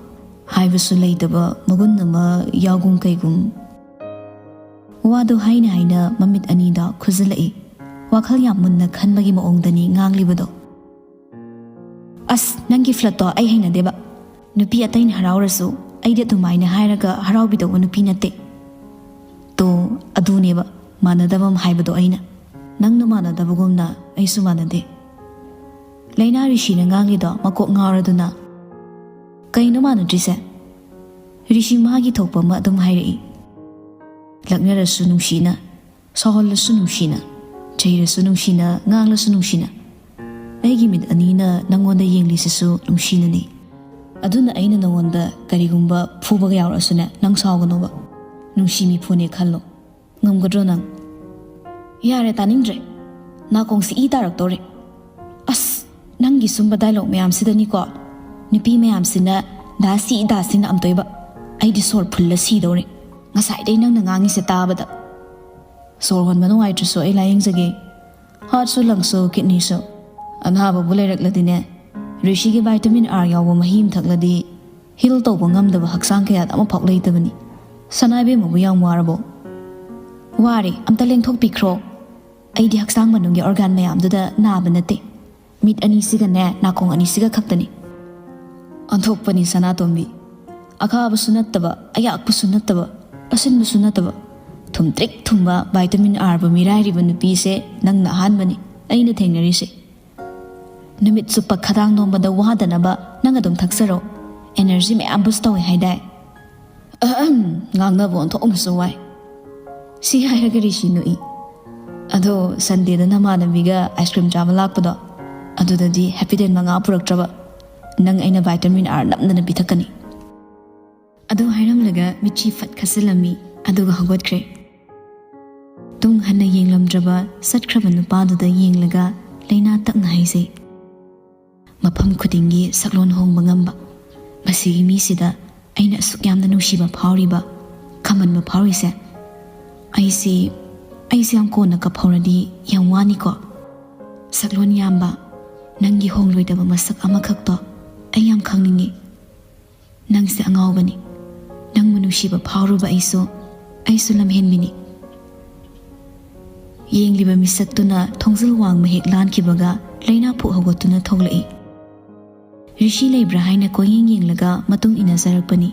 ꯍꯥꯏꯕꯁꯨ ꯂꯩꯇꯕ ꯃꯒꯨꯟ ꯑꯃ ꯌꯥꯎꯒꯨꯝ ꯀꯩꯒꯨꯝ꯫ ꯋꯥꯗꯣ ꯍꯥꯏꯅ ꯍꯥꯏꯅ ꯃꯃꯤꯠ ꯑꯅꯤꯗ ꯈꯨꯖꯤꯜꯂꯛꯏ꯫ ꯋꯥꯈꯜ ꯌꯥꯝ ꯃꯨꯟꯅ ꯈꯟꯕꯒꯤ ꯃꯑꯣꯡꯗꯅꯤ ꯉꯥꯡꯂꯤꯕꯗꯣ꯫ "ꯑꯁ, ꯅꯪꯒꯤ ꯐ꯭ꯂꯠꯇꯣ ꯑꯩ ꯍꯩꯅꯗꯦꯕ꯫ ꯅꯨꯄꯤ ꯑꯇꯩꯅ ꯍꯔꯥꯎꯔꯁꯨ ꯑꯩꯗꯤ ꯑꯗꯨꯃꯥꯏꯅ ꯍꯥꯏꯔꯒ ꯍꯔꯥꯎꯕꯤꯗꯧꯕ ꯅꯨꯄꯤ ꯅꯠꯇꯦ"꯫ ꯇꯣ, ꯑꯗꯨꯅꯦꯕ ꯃꯥꯟꯅꯗꯕ ꯑꯃ ꯍꯥꯏꯕꯗꯣ ꯑꯩꯅ꯫ ꯅꯪꯅ ꯃꯥꯟꯅꯗꯕꯒꯨꯝꯅ ꯑꯩꯁꯨ ꯃꯥꯟꯅꯗꯦ꯫ ꯂꯩꯅꯥ ꯔꯤꯁꯤꯅ ꯉꯥꯡꯂꯤꯗꯣ ꯃꯀꯣꯛ ꯉꯥꯎꯔꯗꯨꯅ꯫ "ꯀꯩꯅꯣ ꯃꯥꯟꯅꯗ꯭ꯔꯤꯁꯦ?" ꯔꯤꯁꯤ ꯃꯥꯒꯤ ꯊꯣꯛꯄ ꯑꯃ ꯑꯗꯨꯝ ꯍꯥꯏꯔꯛꯏ꯫ "ꯂꯛꯅꯔꯁꯨ ꯅꯨꯡꯁꯤꯅ, ꯁꯥꯎꯍꯜꯂꯁꯨ ꯅꯨꯡꯁꯤꯅ, ꯆꯩꯔꯁꯨ ꯅꯨꯡꯁꯤꯅ, ꯉꯥꯡꯂꯁꯨ ꯅꯨꯡꯁꯤꯅ꯫ ꯑꯩꯒꯤ ꯃꯤꯠ ꯑꯅꯤꯅ ꯅꯪꯉꯣꯟꯗ ꯌꯦꯡꯂꯤꯁꯤꯁꯨ ꯅꯨꯡꯁꯤꯅꯅꯤ꯫ ꯑꯗꯨꯅ ꯑꯩꯅ ꯅꯉꯣꯟꯗ ꯀꯔꯤꯒꯨꯝꯕ ꯐꯨꯕꯒ ꯌꯥꯎꯔꯛꯑꯁꯨꯅꯦ, ꯅꯪ ꯁꯥꯎꯒꯅꯣꯕ꯫ ꯅꯨꯡꯁꯤ ꯃꯤꯐꯨꯅꯦ ꯈꯜꯂꯣ꯫ ꯉꯝꯒꯗ꯭ꯔꯣ ꯅꯪ?" "ꯌꯥꯔꯦ, ꯇꯥꯅꯤꯡꯗ꯭ꯔꯦ꯫ ꯅꯥꯀꯣꯡꯁꯤ ꯏ ꯇꯥꯔꯛꯇꯧꯔꯦ꯫ ꯑꯁ, ꯅꯪꯒꯤ ꯁꯨꯝꯕ ꯗꯥꯏꯂꯣꯛ ꯃꯌꯥꯝꯁꯤꯗꯅꯤꯀꯣ ꯅꯨꯄꯤ ꯃꯌꯥꯝꯁꯤꯅ ꯗꯥꯁꯤ ꯗꯥꯁꯤꯅ ꯑꯝꯇꯣꯏꯕ꯫ ꯑꯩꯗꯤ ꯁꯣꯔ ꯐꯨꯜꯂ ꯁꯤꯗꯧꯔꯦ ꯉꯁꯥꯏꯗꯩ ꯅꯪꯅ ꯉꯥꯡꯉꯤꯁꯦ ꯇꯥꯕꯗ꯫ ꯁꯣꯔ ꯍꯣꯟꯕ ꯅꯨꯡꯉꯥꯏꯇ꯭ꯔꯁꯨ ꯑꯩ ꯂꯥꯏꯌꯦꯡꯖꯒꯦ꯫ ꯍꯥꯔꯠꯁꯨ, ꯂꯪꯁꯁꯨ, ꯀꯤꯠꯅꯤꯁꯨ꯫ ꯑꯅꯥꯕꯕꯨ ꯂꯩꯔꯛꯂꯗꯤꯅꯦ, ꯔꯤꯁꯤꯒꯤ ꯚꯥꯏꯇꯥꯃꯤꯟ ꯑꯥꯔ ꯌꯥꯎꯕ ꯃꯍꯤ ꯑꯃ ꯊꯛꯂꯗꯤ ꯍꯤꯜ ꯇꯧꯕ ꯉꯝꯗꯕ ꯍꯛꯆꯥꯡ ꯀꯌꯥꯗ ꯑꯃꯐꯥꯎ ꯂꯩꯇꯕꯅꯤ꯫ ꯁꯅꯥ ꯏꯕꯦꯝꯃꯕꯨ ꯌꯥꯝ ꯋꯥꯔꯕꯣ?" "ꯋꯥꯔꯦ, ꯑꯝꯇ ꯂꯦꯡꯊꯣꯛꯄꯤꯈ꯭ꯔꯣ꯫ ꯑꯩꯗꯤ ꯍꯛꯆꯥꯡ ꯃꯅꯨꯡꯒꯤ ꯑꯣꯔꯒꯥꯟ ꯃꯌꯥꯝꯗꯨꯗ ꯅꯥꯕ ꯅꯠꯇꯦ꯫ ꯃꯤꯠ ꯑꯅꯤꯁꯤꯒꯅꯦ, ꯅꯥꯀꯣꯡ ꯑꯅꯤꯁꯤꯒ ꯈꯛꯇꯅꯤ"꯫ ꯑꯣꯟꯊꯣꯛꯄꯅꯤ ꯁꯅꯥꯇꯣꯝꯕꯤ꯫ ꯑꯈꯥꯕꯁꯨ ꯅꯠꯇꯕ, ꯑꯌꯥꯛꯄꯁꯨ ꯅꯠꯇꯕ, ꯑꯁꯤꯟꯕꯁꯨ ꯅꯠꯇꯕ, ꯊꯨꯝꯇ꯭ꯔꯤꯛ ꯊꯨꯝꯕ ꯚꯥꯏꯇꯥꯃꯤꯟ ꯑꯥꯔꯕꯨ ꯃꯤꯔꯥꯏꯔꯤꯕ ꯅꯨꯄꯤꯁꯦ ꯅꯪꯅ ꯑꯍꯥꯟꯕꯅꯤ ꯑꯩꯅ ꯊꯦꯡꯅꯔꯤꯁꯦ꯫ ꯅꯨꯃꯤꯠ ꯆꯨꯞꯄ ꯈꯗꯥꯡ ꯅꯣꯝꯕꯗ ꯋꯥꯗꯅꯕ ꯅꯪ ꯑꯗꯨꯝ ꯊꯛꯆꯔꯣ꯫ ꯑꯦꯅꯔꯖꯤ ꯃꯌꯥꯝ ꯕꯨꯁ ꯇꯧꯋꯦ ꯍꯥꯏꯗꯥꯏ? ꯑꯍꯝ, ꯉꯥꯡꯅꯕ ꯑꯣꯟꯊꯣꯛꯅꯁꯨ ꯋꯥꯏ꯫ ꯁꯤ ꯍꯥꯏꯔꯒ ꯔꯤꯁꯤ ꯅꯣꯛꯏ꯫ "ꯑꯗꯣ ꯁꯟꯗꯦꯗ ꯅꯃꯥꯟꯅꯕꯤꯒ ꯑꯥꯏꯁ ꯀ꯭ꯔꯤꯝ ꯆꯥꯕ ꯂꯥꯛꯄꯗꯣ, ꯑꯗꯨꯗꯗꯤ ꯍꯦꯄꯤꯗꯦꯟ ꯃꯉꯥ ꯄꯨꯔꯛꯇ꯭ꯔꯕ? ꯅꯪ ꯑꯩꯅ ꯚꯥꯏꯇꯥꯃꯤꯟ ꯑꯥꯔ ꯅꯝꯗꯅ ꯄꯤꯊꯛꯀꯅꯤ"꯫ ꯑꯗꯨ ꯍꯥꯏꯔꯝꯂꯒ ꯃꯤꯠꯁꯤ ꯐꯠ ꯈꯠꯆꯜꯂꯝꯃꯤ, ꯑꯗꯨꯒ ꯍꯧꯒꯠꯈ꯭ꯔꯦ꯫ ꯇꯨꯡ ꯍꯟꯅ ꯌꯦꯡꯂꯝꯗ꯭ꯔꯕ ꯆꯠꯈ꯭ꯔꯕ ꯅꯨꯄꯥꯗꯨꯗ ꯌꯦꯡꯂꯒ ꯂꯩꯅꯥ ꯇꯞꯅ ꯍꯥꯏꯖꯩ꯫ ꯃꯐꯝ ꯈꯨꯗꯤꯡꯒꯤ ꯁꯛꯂꯣꯟ ꯍꯣꯡꯕ ꯉꯝꯕ ꯃꯁꯤꯒꯤ ꯃꯤꯁꯤꯗ ꯑꯩꯅ ꯑꯁꯨꯛ ꯌꯥꯝꯅ ꯅꯨꯡꯁꯤꯕ ꯐꯥꯎꯔꯤꯕ, ꯈꯝꯍꯟꯕ ꯐꯥꯎꯔꯤꯁꯦ꯫ ꯑꯩꯁꯤ, ꯑꯩꯁꯤ ꯌꯥꯝ ꯀꯣꯟꯅ ꯀꯞꯍꯧꯔꯗꯤ ꯌꯥꯝ ꯋꯥꯅꯤꯀꯣ꯫ ꯁꯛꯂꯣꯟ ꯌꯥꯝꯕ, ꯅꯪꯒꯤ ꯍꯣꯡꯂꯣꯏꯗꯕ ꯃꯁꯛ ꯑꯃꯈꯛꯇꯣ ꯑꯩ ꯌꯥꯝ ꯈꯪꯅꯤꯡꯉꯤ꯫ ꯅꯪꯁꯦ ꯑꯉꯥꯎꯕꯅꯤ꯫ ꯅꯪꯕꯨ ꯅꯨꯡꯁꯤꯕ ꯐꯥꯎꯔꯨꯕ ꯑꯩꯁꯨ, ꯑꯩꯁꯨ ꯂꯝꯍꯦꯟꯕꯤꯅꯤ꯫ ꯌꯦꯡꯂꯤꯕ ꯃꯤꯁꯛꯇꯨꯅ ꯊꯣꯡꯖꯤꯜ ꯋꯥꯡꯃ ꯍꯦꯛ ꯂꯥꯟꯈꯤꯕꯒ ꯂꯩꯅꯥ ꯐꯨꯛ ꯍꯧꯒꯠꯇꯨꯅ ꯊꯣꯛꯂꯛꯏ꯫ ꯔꯤꯁꯤ ꯂꯩꯕ꯭ꯔꯥ ꯍꯥꯏꯅ ꯀꯣꯏꯌꯦꯡ ꯌꯦꯡꯂꯒ ꯃꯇꯨꯡ ꯏꯟꯅꯖꯔꯛꯄꯅꯤ꯫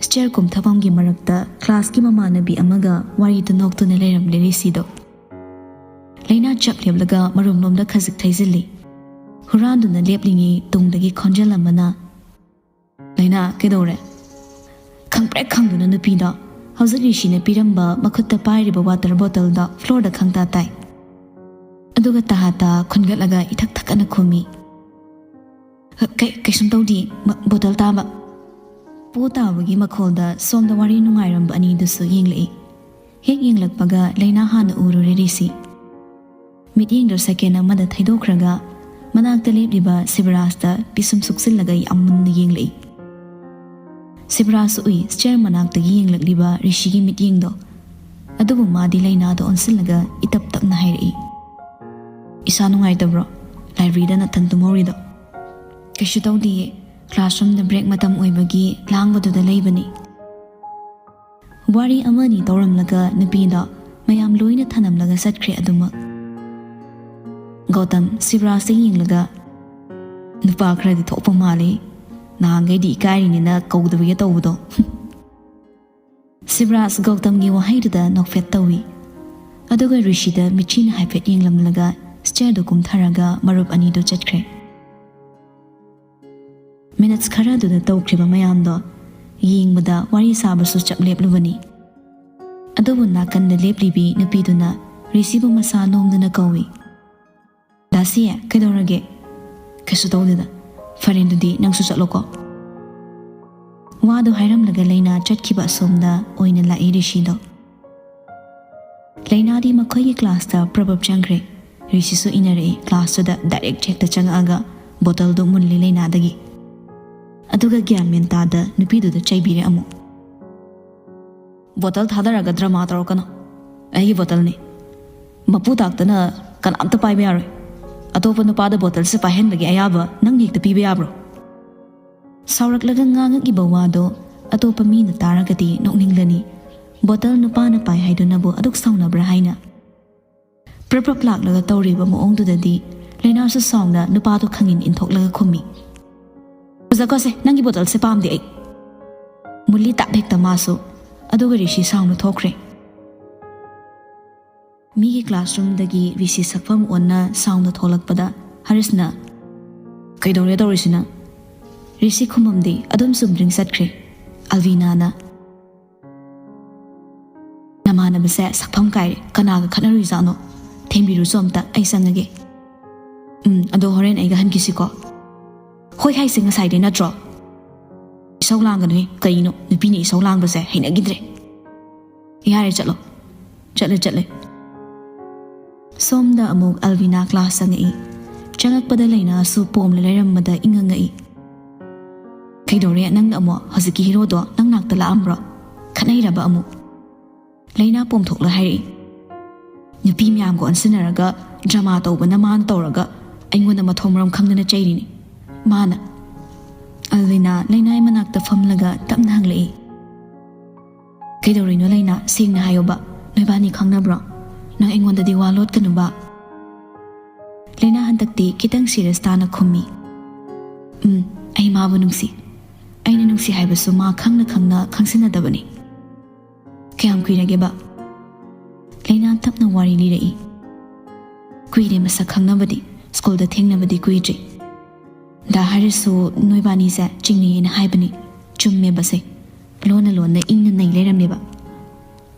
ꯁ꯭ꯇꯤꯌꯔ ꯀꯨꯝꯊꯐꯝꯒꯤ ꯃꯔꯛꯇ ꯀ꯭ꯂꯥꯁꯀꯤ ꯃꯃꯥꯟꯅꯕꯤ ꯑꯃꯒ ꯋꯥꯔꯤꯗꯨ ꯅꯣꯛꯇꯨꯅ ꯂꯩꯔꯝꯂꯦ ꯔꯤꯁꯤꯗꯣ꯫ ꯂꯩꯅꯥ ꯆꯞ ꯂꯦꯞꯂꯒ ꯃꯔꯨꯝꯂꯣꯝꯗ ꯈꯖꯤꯛ ꯊꯩꯖꯤꯜꯂꯤ꯫ ꯍꯨꯔꯥꯟꯗꯨꯅ ꯂꯦꯞꯂꯤꯉꯩ ꯇꯨꯡꯗꯒꯤ ꯈꯣꯟꯖꯦꯜ ꯑꯃꯅ, "ꯂꯩꯅꯥ, ꯀꯩꯗꯧꯔꯦ?" ꯈꯪꯄ꯭ꯔꯦꯛ ꯈꯪꯗꯨꯅ ꯅꯨꯄꯤꯗꯣ ꯍꯧꯖꯤꯛ ꯔꯤꯁꯤꯅ ꯄꯤꯔꯝꯕ ꯃꯈꯨꯠꯇ ꯄꯥꯏꯔꯤꯕ ꯋꯥꯇꯔ ꯕꯣꯇꯜꯗꯣ ꯐ꯭ꯂꯣꯔꯗ ꯈꯪꯇꯥ ꯇꯥꯏ꯫ ꯑꯗꯨꯒ ꯇꯥ ꯇꯥ ꯈꯨꯟꯒꯠꯂꯒ ꯏꯊꯛ ꯊꯛꯀꯅ ꯈꯨꯝꯃꯤ, "ꯀꯩ-, ꯀꯩꯁꯨꯝ ꯇꯧꯗꯦ, ꯃ-, ꯕꯣꯇꯜ ꯇꯥꯕ꯫" ꯄꯣ ꯇꯥꯕꯒꯤ ꯃꯈꯣꯜꯗ ꯁꯣꯝꯗ ꯋꯥꯔꯤ ꯅꯨꯡꯉꯥꯏꯔꯝꯕ ꯑꯅꯤꯗꯨꯁꯨ ꯌꯦꯡꯂꯛꯏ꯫ ꯍꯦꯛ ꯌꯦꯡꯂꯛꯄꯒ ꯂꯩꯅꯥ ꯍꯥꯟꯅ ꯎꯔꯨꯔꯦ ꯔꯤꯁꯤ꯫ ꯃꯤꯠꯌꯦꯡꯗꯣ ꯁꯦꯀꯦꯟ ꯑꯃꯗ ꯊꯩꯗꯣꯛꯈ꯭ꯔꯒ ꯃꯅꯥꯛꯇ ꯂꯦꯞꯂꯤꯕ ꯁꯤꯕꯔꯥꯖꯇ ꯄꯤꯁꯨꯝ ꯁꯨꯛꯆꯤꯜꯂꯒ ꯌꯥꯝ ꯃꯨꯟꯅ ꯌꯦꯡꯂꯛꯏ꯫ ꯁꯤꯕꯔꯥꯖꯁꯨ ꯎꯏ ꯁ꯭ꯇꯤꯌꯔ ꯃꯅꯥꯛꯇꯒꯤ ꯌꯦꯡꯂꯛꯂꯤꯕ ꯔꯤꯁꯤꯒꯤ ꯃꯤꯠꯌꯦꯡꯗꯣ꯫ ꯑꯗꯨꯕꯨ ꯃꯥꯗꯤ ꯂꯩꯅꯥꯗ ꯑꯣꯟꯁꯤꯜꯂꯒ ꯏꯇꯞ ꯇꯞꯅ ꯍꯥꯏꯔꯛꯏ, "ꯏꯁꯥ ꯅꯨꯡꯉꯥꯏꯇꯕ꯭ꯔꯣ? ꯂꯥꯏꯕ꯭ꯔꯦꯔꯤꯗ ꯅꯊꯟ ꯇꯨꯝꯍꯧꯔꯤꯗꯣ?" "ꯀꯩꯁꯨ ꯇꯧꯗꯤꯌꯦ, ꯀ꯭ꯂꯥꯁꯔꯨꯝꯗ ꯕ꯭ꯔꯦꯛ ꯃꯇꯝ ꯑꯣꯏꯕꯒꯤ ꯂꯥꯡꯕꯗꯨꯗ ꯂꯩꯕꯅꯤ꯫" ꯋꯥꯔꯤ ꯑꯃꯅꯤ ꯇꯧꯔꯝꯂꯒ ꯅꯨꯄꯤꯗꯣ ꯃꯌꯥꯝ ꯂꯣꯏꯅ ꯊꯅꯝꯂꯒ ꯆꯠꯈ꯭ꯔꯦ ꯑꯗꯨꯃꯛ꯫ ꯒꯧꯇꯝ ꯁꯤꯕꯔꯥꯖꯇ ꯌꯦꯡꯂꯒ, "ꯅꯨꯄꯥ ꯈꯔꯗꯤ ꯊꯣꯛꯄ ꯃꯥꯜꯂꯤ, ꯅꯍꯥꯟꯈꯩꯗꯤ ꯏꯀꯥꯏꯔꯤꯅꯤꯅ ꯀꯧꯗꯕꯒꯤ ꯇꯧꯕꯗꯣ꯫" ꯁꯤꯕꯔꯥꯖ ꯒꯧꯇꯝꯒꯤ ꯋꯥꯍꯩꯗꯨꯗ ꯅꯣꯛꯐꯦꯠ ꯇꯧꯏ꯫ ꯑꯗꯨꯒ ꯔꯤꯁꯤꯗ ꯃꯤꯠꯆꯤꯅ ꯍꯥꯏꯐꯦꯠ ꯌꯦꯡꯂꯝꯂꯒ ꯁ꯭ꯇꯤꯌꯔꯗꯨ ꯀꯨꯝꯊꯔꯒ ꯃꯔꯨꯞ ꯑꯅꯤꯗꯨ ꯆꯠꯈ꯭ꯔꯦ꯫ ꯃꯤꯅꯠꯁ ꯈꯔꯗꯨꯗ ꯇꯧꯈ꯭ꯔꯤꯕ ꯃꯌꯥꯝꯗꯣ ꯌꯦꯡꯕꯗ ꯋꯥꯔꯤ ꯁꯥꯕꯁꯨ ꯆꯞ ꯂꯦꯞꯂꯨꯕꯅꯤ꯫ ꯑꯗꯨꯕꯨ ꯅꯥꯀꯟꯗ ꯂꯦꯞꯂꯤꯕꯤ ꯅꯨꯄꯤꯗꯨꯅ ꯔꯤꯁꯤꯕꯨ ꯃꯁꯥ ꯅꯣꯝꯗꯨꯅ ꯀꯧꯏ, "ꯗꯥꯁꯤ, ꯀꯩꯗꯧꯔꯒꯦ?" "ꯀꯩꯁꯨ ꯇꯧꯗꯦꯗ꯫" "ꯐꯔꯦ, ꯑꯗꯨꯗꯤ ꯅꯪꯁꯨ ꯆꯠꯂꯣꯀꯣ꯫" ꯋꯥꯗꯨ ꯍꯥꯏꯔꯝꯂꯒ ꯂꯩꯅꯥ ꯆꯠꯈꯤꯕ ꯑꯁꯣꯝꯗ ꯑꯣꯏꯅ ꯂꯥꯛꯏ ꯔꯤꯁꯤꯗꯣ꯫ ꯂꯩꯅꯥꯗꯤ ꯃꯈꯣꯏꯒꯤ ꯀ꯭ꯂꯥꯁꯇ ꯄ꯭ꯔꯕꯞ ꯆꯪꯈ꯭ꯔꯦ꯫ ꯔꯤꯁꯤꯁꯨ ꯏꯟꯅꯔꯛꯏ, ꯀ꯭ꯂꯥꯁꯇꯨꯗ ꯗꯥꯏꯔꯦꯛ ꯍꯦꯛꯇ ꯆꯪꯉꯛꯑꯒ ꯕꯣꯇꯜꯗꯨ ꯃꯨꯜꯂꯤ ꯂꯩꯅꯥꯗꯒꯤ꯫ ꯑꯗꯨꯒ ꯒ꯭ꯌꯥꯟ ꯃꯦꯟ ꯇꯥꯗ ꯅꯨꯄꯤꯗꯨꯗ ꯆꯩꯕꯤꯔꯦ ꯑꯃꯨꯛ꯫ "ꯕꯣꯇꯜ ꯊꯥꯗꯔꯒ ꯗ꯭ꯔꯃꯥ ꯇꯧꯔꯛꯀꯅꯣ꯫ ꯑꯩꯒꯤ ꯕꯣꯇꯜꯅꯤ꯫ ꯃꯄꯨ ꯇꯥꯛꯇꯅ ꯀꯅꯥꯝꯇ ꯄꯥꯏꯕ ꯌꯥꯔꯣꯏ꯫" ꯑꯇꯣꯞꯄ ꯅꯨꯄꯥꯗ ꯕꯣꯇꯜꯁꯦ ꯄꯥꯏꯍꯟꯕꯒꯤ ꯑꯌꯥꯕ ꯅꯪ ꯍꯦꯛꯇ ꯄꯤꯕ ꯌꯥꯕ꯭ꯔꯣ? ꯁꯥꯎꯔꯛꯂꯒ ꯉꯥꯡꯉꯛꯏꯕ ꯋꯥꯗꯣ ꯑꯇꯣꯞꯄ ꯃꯤꯅ ꯇꯥꯔꯒꯗꯤ ꯅꯣꯛꯅꯤꯡꯂꯅꯤ꯫ ꯕꯣꯇꯜ ꯅꯨꯄꯥꯅ ꯄꯥꯏ ꯍꯥꯏꯗꯨꯅꯕꯨ ꯑꯗꯨꯛ ꯁꯥꯎꯅꯕ꯭ꯔꯥ ꯍꯥꯏꯅ꯫ ꯄ꯭ꯔꯞ ꯄ꯭ꯔꯞ ꯂꯥꯛꯂꯒ ꯇꯧꯔꯤꯕ ꯃꯑꯣꯡꯗꯨꯗꯗꯤ ꯂꯩꯅꯥꯁꯨ ꯁꯥꯎꯅ ꯅꯨꯄꯥꯗꯣ ꯈꯪꯉꯤꯟ ꯏꯟꯊꯣꯛꯂꯒ ꯈꯨꯝꯃꯤ, "ꯄꯨꯖꯀꯣꯁꯦ, ꯅꯪꯒꯤ ꯕꯣꯇꯜꯁꯦ ꯄꯥꯝꯗꯦ ꯑꯩ"꯫ ꯃꯨꯜꯂꯤ ꯇꯥꯞ ꯍꯦꯛꯇ ꯃꯥꯁꯨ꯫ ꯑꯗꯨꯒ ꯔꯤꯁꯤ ꯁꯥꯎꯅ ꯊꯣꯛꯈ꯭ꯔꯦ꯫ ꯃꯤꯒꯤ ꯀ꯭ꯂꯥꯁꯔꯨꯝꯗꯒꯤ ꯔꯤꯁꯤ ꯁꯛꯐꯝ ꯑꯣꯟꯅ ꯁꯥꯎꯅ ꯊꯣꯛꯂꯛꯄꯗ ꯍꯔꯤꯁꯅ, "ꯀꯩꯗꯧꯔꯦ ꯇꯧꯔꯤꯁꯤꯅ?" ꯔꯤꯁꯤ ꯈꯨꯝꯃꯝꯗꯦ, ꯑꯗꯨꯝ ꯆꯨꯝꯗ꯭ꯔꯤꯡ ꯆꯠꯈ꯭ꯔꯦ꯫ ꯑꯜꯕꯤꯅꯥꯅ, "ꯅꯃꯥꯟꯅꯕꯁꯦ ꯁꯛꯐꯝ ꯀꯥꯏꯔꯦ, ꯀꯅꯥꯒ ꯈꯠꯅꯔꯨꯏꯖꯥꯠꯅꯣ? ꯊꯦꯝꯕꯤꯔꯨꯆꯣ ꯑꯝꯇ, ꯑꯩ ꯆꯪꯉꯒꯦ"꯫ "ꯎꯝ, ꯑꯗꯣ ꯍꯣꯔꯦꯟ ꯑꯩꯒ ꯍꯟꯈꯤꯁꯤꯀꯣ"꯫ "ꯍꯣꯏ ꯍꯥꯏꯁꯦ ꯉꯁꯥꯏꯗꯩ ꯅꯠꯇ꯭ꯔꯣ?" "ꯏꯁꯧ ꯂꯥꯡꯒꯅꯨꯍꯦ, ꯀꯩꯅꯣ ꯅꯨꯄꯤꯅ ꯏꯁꯧ ꯂꯥꯡꯕꯁꯦ ꯍꯩꯅꯈꯤꯗ꯭ꯔꯦ"꯫ "ꯌꯥꯔꯦ, ꯆꯠꯂꯣ"꯫ ꯆꯠꯂꯦ, ꯆꯠꯂꯦ꯫ ꯁꯣꯝꯗ ꯑꯃꯨꯛ ꯑꯜꯕꯤꯅꯥ ꯀ꯭ꯂꯥꯁ ꯆꯪꯉꯛꯏ꯫ ꯆꯪꯉꯛꯄꯗ ꯂꯩꯅꯥꯁꯨ ꯄꯣꯝꯂ ꯂꯩꯔꯝꯕꯗ ꯏꯉꯛ ꯉꯛꯏ꯫ "ꯀꯩꯗꯧꯔꯦ ꯅꯪꯅ ꯑꯃꯨꯛ? ꯍꯧꯖꯤꯛꯀꯤ ꯍꯤꯔꯣꯗꯣ ꯅꯪ ꯅꯥꯛꯇ ꯂꯥꯛꯑꯝꯕ꯭ꯔꯣ? ꯈꯠꯅꯩꯔꯕ ꯑꯃꯨꯛ?" ꯂꯩꯅꯥ ꯄꯣꯝꯊꯣꯛꯂ ꯍꯥꯏꯔꯛꯏ꯫ "ꯅꯨꯄꯤ ꯃꯌꯥꯝꯒ ꯑꯣꯟꯁꯤꯟꯅꯔꯒ ꯗ꯭ꯔꯃꯥ ꯇꯧꯕꯅ ꯃꯥꯅ ꯇꯧꯔꯒ ꯑꯩꯉꯣꯟꯗ ꯃꯊꯣꯡ ꯃꯔꯝ ꯈꯪꯗꯅ ꯆꯩꯔꯤꯅꯤ ꯃꯥꯅ"꯫ ꯑꯜꯕꯤꯅꯥ ꯂꯩꯅꯥꯏ ꯃꯅꯥꯛꯇ ꯐꯝꯂꯒ ꯇꯞꯅ ꯍꯪꯂꯛꯏ꯫ "ꯀꯩꯗꯧꯔꯤꯅꯣ ꯂꯩꯅꯥ? ꯁꯦꯡꯅ ꯍꯥꯏꯌꯣꯕ꯫ ꯅꯣꯏꯕꯥꯅꯤ ꯈꯪꯅꯕ꯭ꯔꯣ? ꯅꯪ ꯑꯩꯉꯣꯟꯗꯗꯤ ꯋꯥ ꯂꯣꯠꯀꯅꯨꯕ"꯫ ꯂꯩꯅꯥ ꯍꯟꯗꯛꯇꯤ ꯈꯤꯇꯪ ꯁꯤꯔꯤꯌꯁ ꯇꯥꯅ ꯈꯨꯝꯃꯤ꯫ "ꯎꯝ, ꯑꯩ ꯃꯥꯕꯨ ꯅꯨꯡꯁꯤ꯫ ꯑꯩꯅ ꯅꯨꯡꯁꯤ ꯍꯥꯏꯕꯁꯨ ꯃꯥ ꯈꯪꯅ ꯈꯪꯅ ꯈꯪꯁꯤꯟꯅꯗꯕꯅꯤ"꯫ "ꯀꯌꯥꯝ ꯀꯨꯏꯔꯒꯦꯕ?" ꯂꯩꯅꯥ ꯇꯞꯅ ꯋꯥꯔꯤ ꯂꯤꯔꯛꯏ꯫ "ꯀꯨꯏꯔꯦ ꯃꯁꯛ ꯈꯪꯅꯕꯗꯤ, ꯁ꯭ꯀꯨꯜꯗ ꯊꯦꯡꯅꯕꯗꯤ ꯀꯨꯏꯗ꯭ꯔꯤ꯫ ꯗꯥ ꯍꯥꯏꯔꯁꯨ ꯅꯣꯏꯕꯥꯅꯤꯁꯦ ꯆꯤꯡꯅꯩꯌꯦꯅ ꯍꯥꯏꯕꯅꯤ꯫ ꯆꯨꯝꯃꯦꯕꯁꯦ꯫ ꯂꯣꯟꯅ ꯂꯣꯟꯅ ꯏꯪꯅ ꯅꯩ ꯂꯩꯔꯝꯃꯦꯕ꯫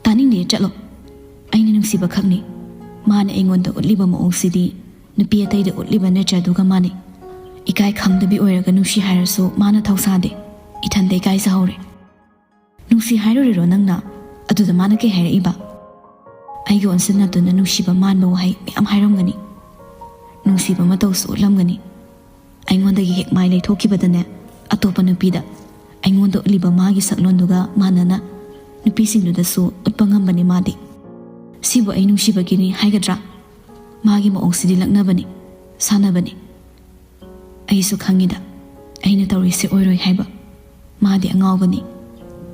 ꯇꯥꯅꯤꯡꯗꯦ, ꯆꯠꯂꯣ꯫ ꯑꯩꯅ ꯅꯨꯡꯁꯤꯕ ꯈꯛꯅꯤ꯫ ꯃꯥꯅ ꯑꯩꯉꯣꯟꯗ ꯎꯠꯂꯤꯕ ꯃꯑꯣꯡꯁꯤꯗꯤ ꯅꯨꯄꯤ ꯑꯇꯩꯗ ꯎꯠꯂꯤꯕ ꯅꯦꯆꯔꯗꯨꯒ ꯃꯥꯟꯅꯩ꯫ ꯏꯀꯥꯏ ꯈꯪꯗꯕꯤ ꯑꯣꯏꯔꯒ ꯅꯨꯡꯁꯤ ꯍꯥꯏꯔꯁꯨ ꯃꯥꯅ ꯊꯧꯁꯥꯗꯦ꯫ ꯏꯊꯟꯗ ꯏꯀꯥꯏꯖꯍꯧꯔꯦ"꯫ "ꯅꯨꯡꯁꯤ ꯍꯥꯏꯔꯨꯔꯤꯔꯣ ꯅꯪꯅ? ꯑꯗꯨꯗ ꯃꯥꯅ ꯀꯩ ꯍꯥꯏꯔꯛꯏꯕ?" "ꯑꯩꯒ ꯑꯣꯟꯁꯤꯟꯅꯗꯨꯅ ꯅꯨꯡꯁꯤꯕ ꯃꯥꯟꯕ ꯋꯥꯍꯩ ꯃꯌꯥꯝ ꯍꯥꯏꯔꯝꯒꯅꯤ꯫ ꯅꯨꯡꯁꯤꯕ ꯃꯇꯧꯁꯨ ꯎꯠꯂꯝꯒꯅꯤ꯫ ꯑꯩꯉꯣꯟꯗꯒꯤ ꯍꯦꯛ ꯃꯥꯏ ꯂꯩꯊꯣꯛꯈꯤꯕꯗꯅꯦ, ꯑꯇꯣꯞꯄ ꯅꯨꯄꯤꯗ ꯑꯩꯉꯣꯟꯗ ꯎꯠꯂꯤꯕ ꯃꯥꯒꯤ ꯁꯛꯂꯣꯟꯗꯨꯒ ꯃꯥꯟꯅꯅ ꯅꯨꯄꯤꯁꯤꯡꯗꯨꯗꯁꯨ ꯎꯠꯄ ꯉꯝꯕꯅꯤ ꯃꯥꯗꯤ꯫ ꯁꯤꯕꯨ ꯑꯩ ꯅꯨꯡꯁꯤꯕꯒꯤꯅꯤ ꯍꯥꯏꯒꯗ꯭ꯔꯥ? ꯃꯥꯒꯤ ꯃꯑꯣꯡꯁꯤꯗꯤ ꯂꯛꯅꯕꯅꯤ꯫ ꯁꯥꯟꯅꯕꯅꯤ꯫ ꯑꯩꯁꯨ ꯈꯪꯉꯤꯗ, ꯑꯩꯅ ꯇꯧꯔꯤꯁꯦ ꯑꯣꯏꯔꯣꯏ ꯍꯥꯏꯕ꯫ ꯃꯥꯗꯤ ꯑꯉꯥꯎꯕꯅꯤ꯫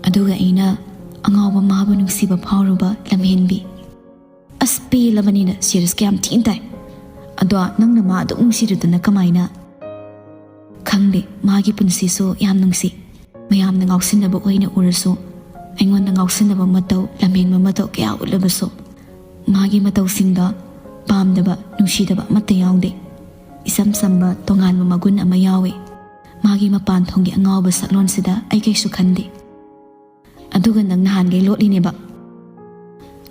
ꯑꯗꯨꯒ ꯑꯩꯅ ꯑꯉꯥꯎꯕ ꯃꯥꯕꯨ ꯅꯨꯡꯁꯤꯕ ꯐꯥꯎꯔꯨꯕ ꯂꯝꯍꯦꯟꯕꯤ꯫ ꯑꯁ, ꯄꯦꯜꯂꯕꯅꯤꯅ ꯁꯤꯔꯤꯁ ꯀꯌꯥꯝ ꯊꯤꯅ ꯇꯥꯏ꯫ ꯑꯗꯣ ꯅꯪꯅ ꯃꯥ ꯑꯗꯨꯛ ꯅꯨꯡꯁꯤꯔꯨꯗꯅ ꯀꯃꯥꯏꯅ? ꯈꯪꯗꯦ, ꯃꯥꯒꯤ ꯄꯨꯟꯁꯤꯁꯨ ꯌꯥꯝ ꯅꯨꯡꯁꯤ꯫ ꯃꯌꯥꯝꯅ ꯉꯥꯎꯁꯤꯟꯅꯕ ꯑꯣꯏꯅ ꯎꯔꯁꯨ, ꯑꯩꯉꯣꯟꯗ ꯉꯥꯎꯁꯤꯟꯅꯕ ꯃꯇꯧ, ꯂꯝꯍꯦꯟꯕ ꯃꯇꯧ ꯀꯌꯥ ꯎꯠꯂꯕꯁꯨ, ꯃꯥꯒꯤ ꯃꯇꯧꯁꯤꯡꯗ ꯄꯥꯝꯗꯕ, ꯅꯨꯡꯁꯤꯗꯕ ꯑꯃꯠꯇ ꯌꯥꯎꯗꯦ꯫ ꯏꯆꯝ ꯆꯝꯕ ꯇꯣꯉꯥꯟꯕ ꯃꯒꯨꯟ ꯑꯃ ꯌꯥꯎꯏ꯫ ꯃꯥꯒꯤ ꯃꯄꯥꯟ ꯊꯣꯡꯒꯤ ꯑꯉꯥꯎꯕ ꯁꯛꯂꯣꯟꯁꯤꯗ ꯑꯩ ꯀꯩꯁꯨ ꯈꯟꯗꯦ꯫ ꯑꯗꯨꯒ ꯅꯪ ꯅꯍꯥꯟꯈꯩ ꯂꯣꯠꯂꯤꯅꯦꯕ꯫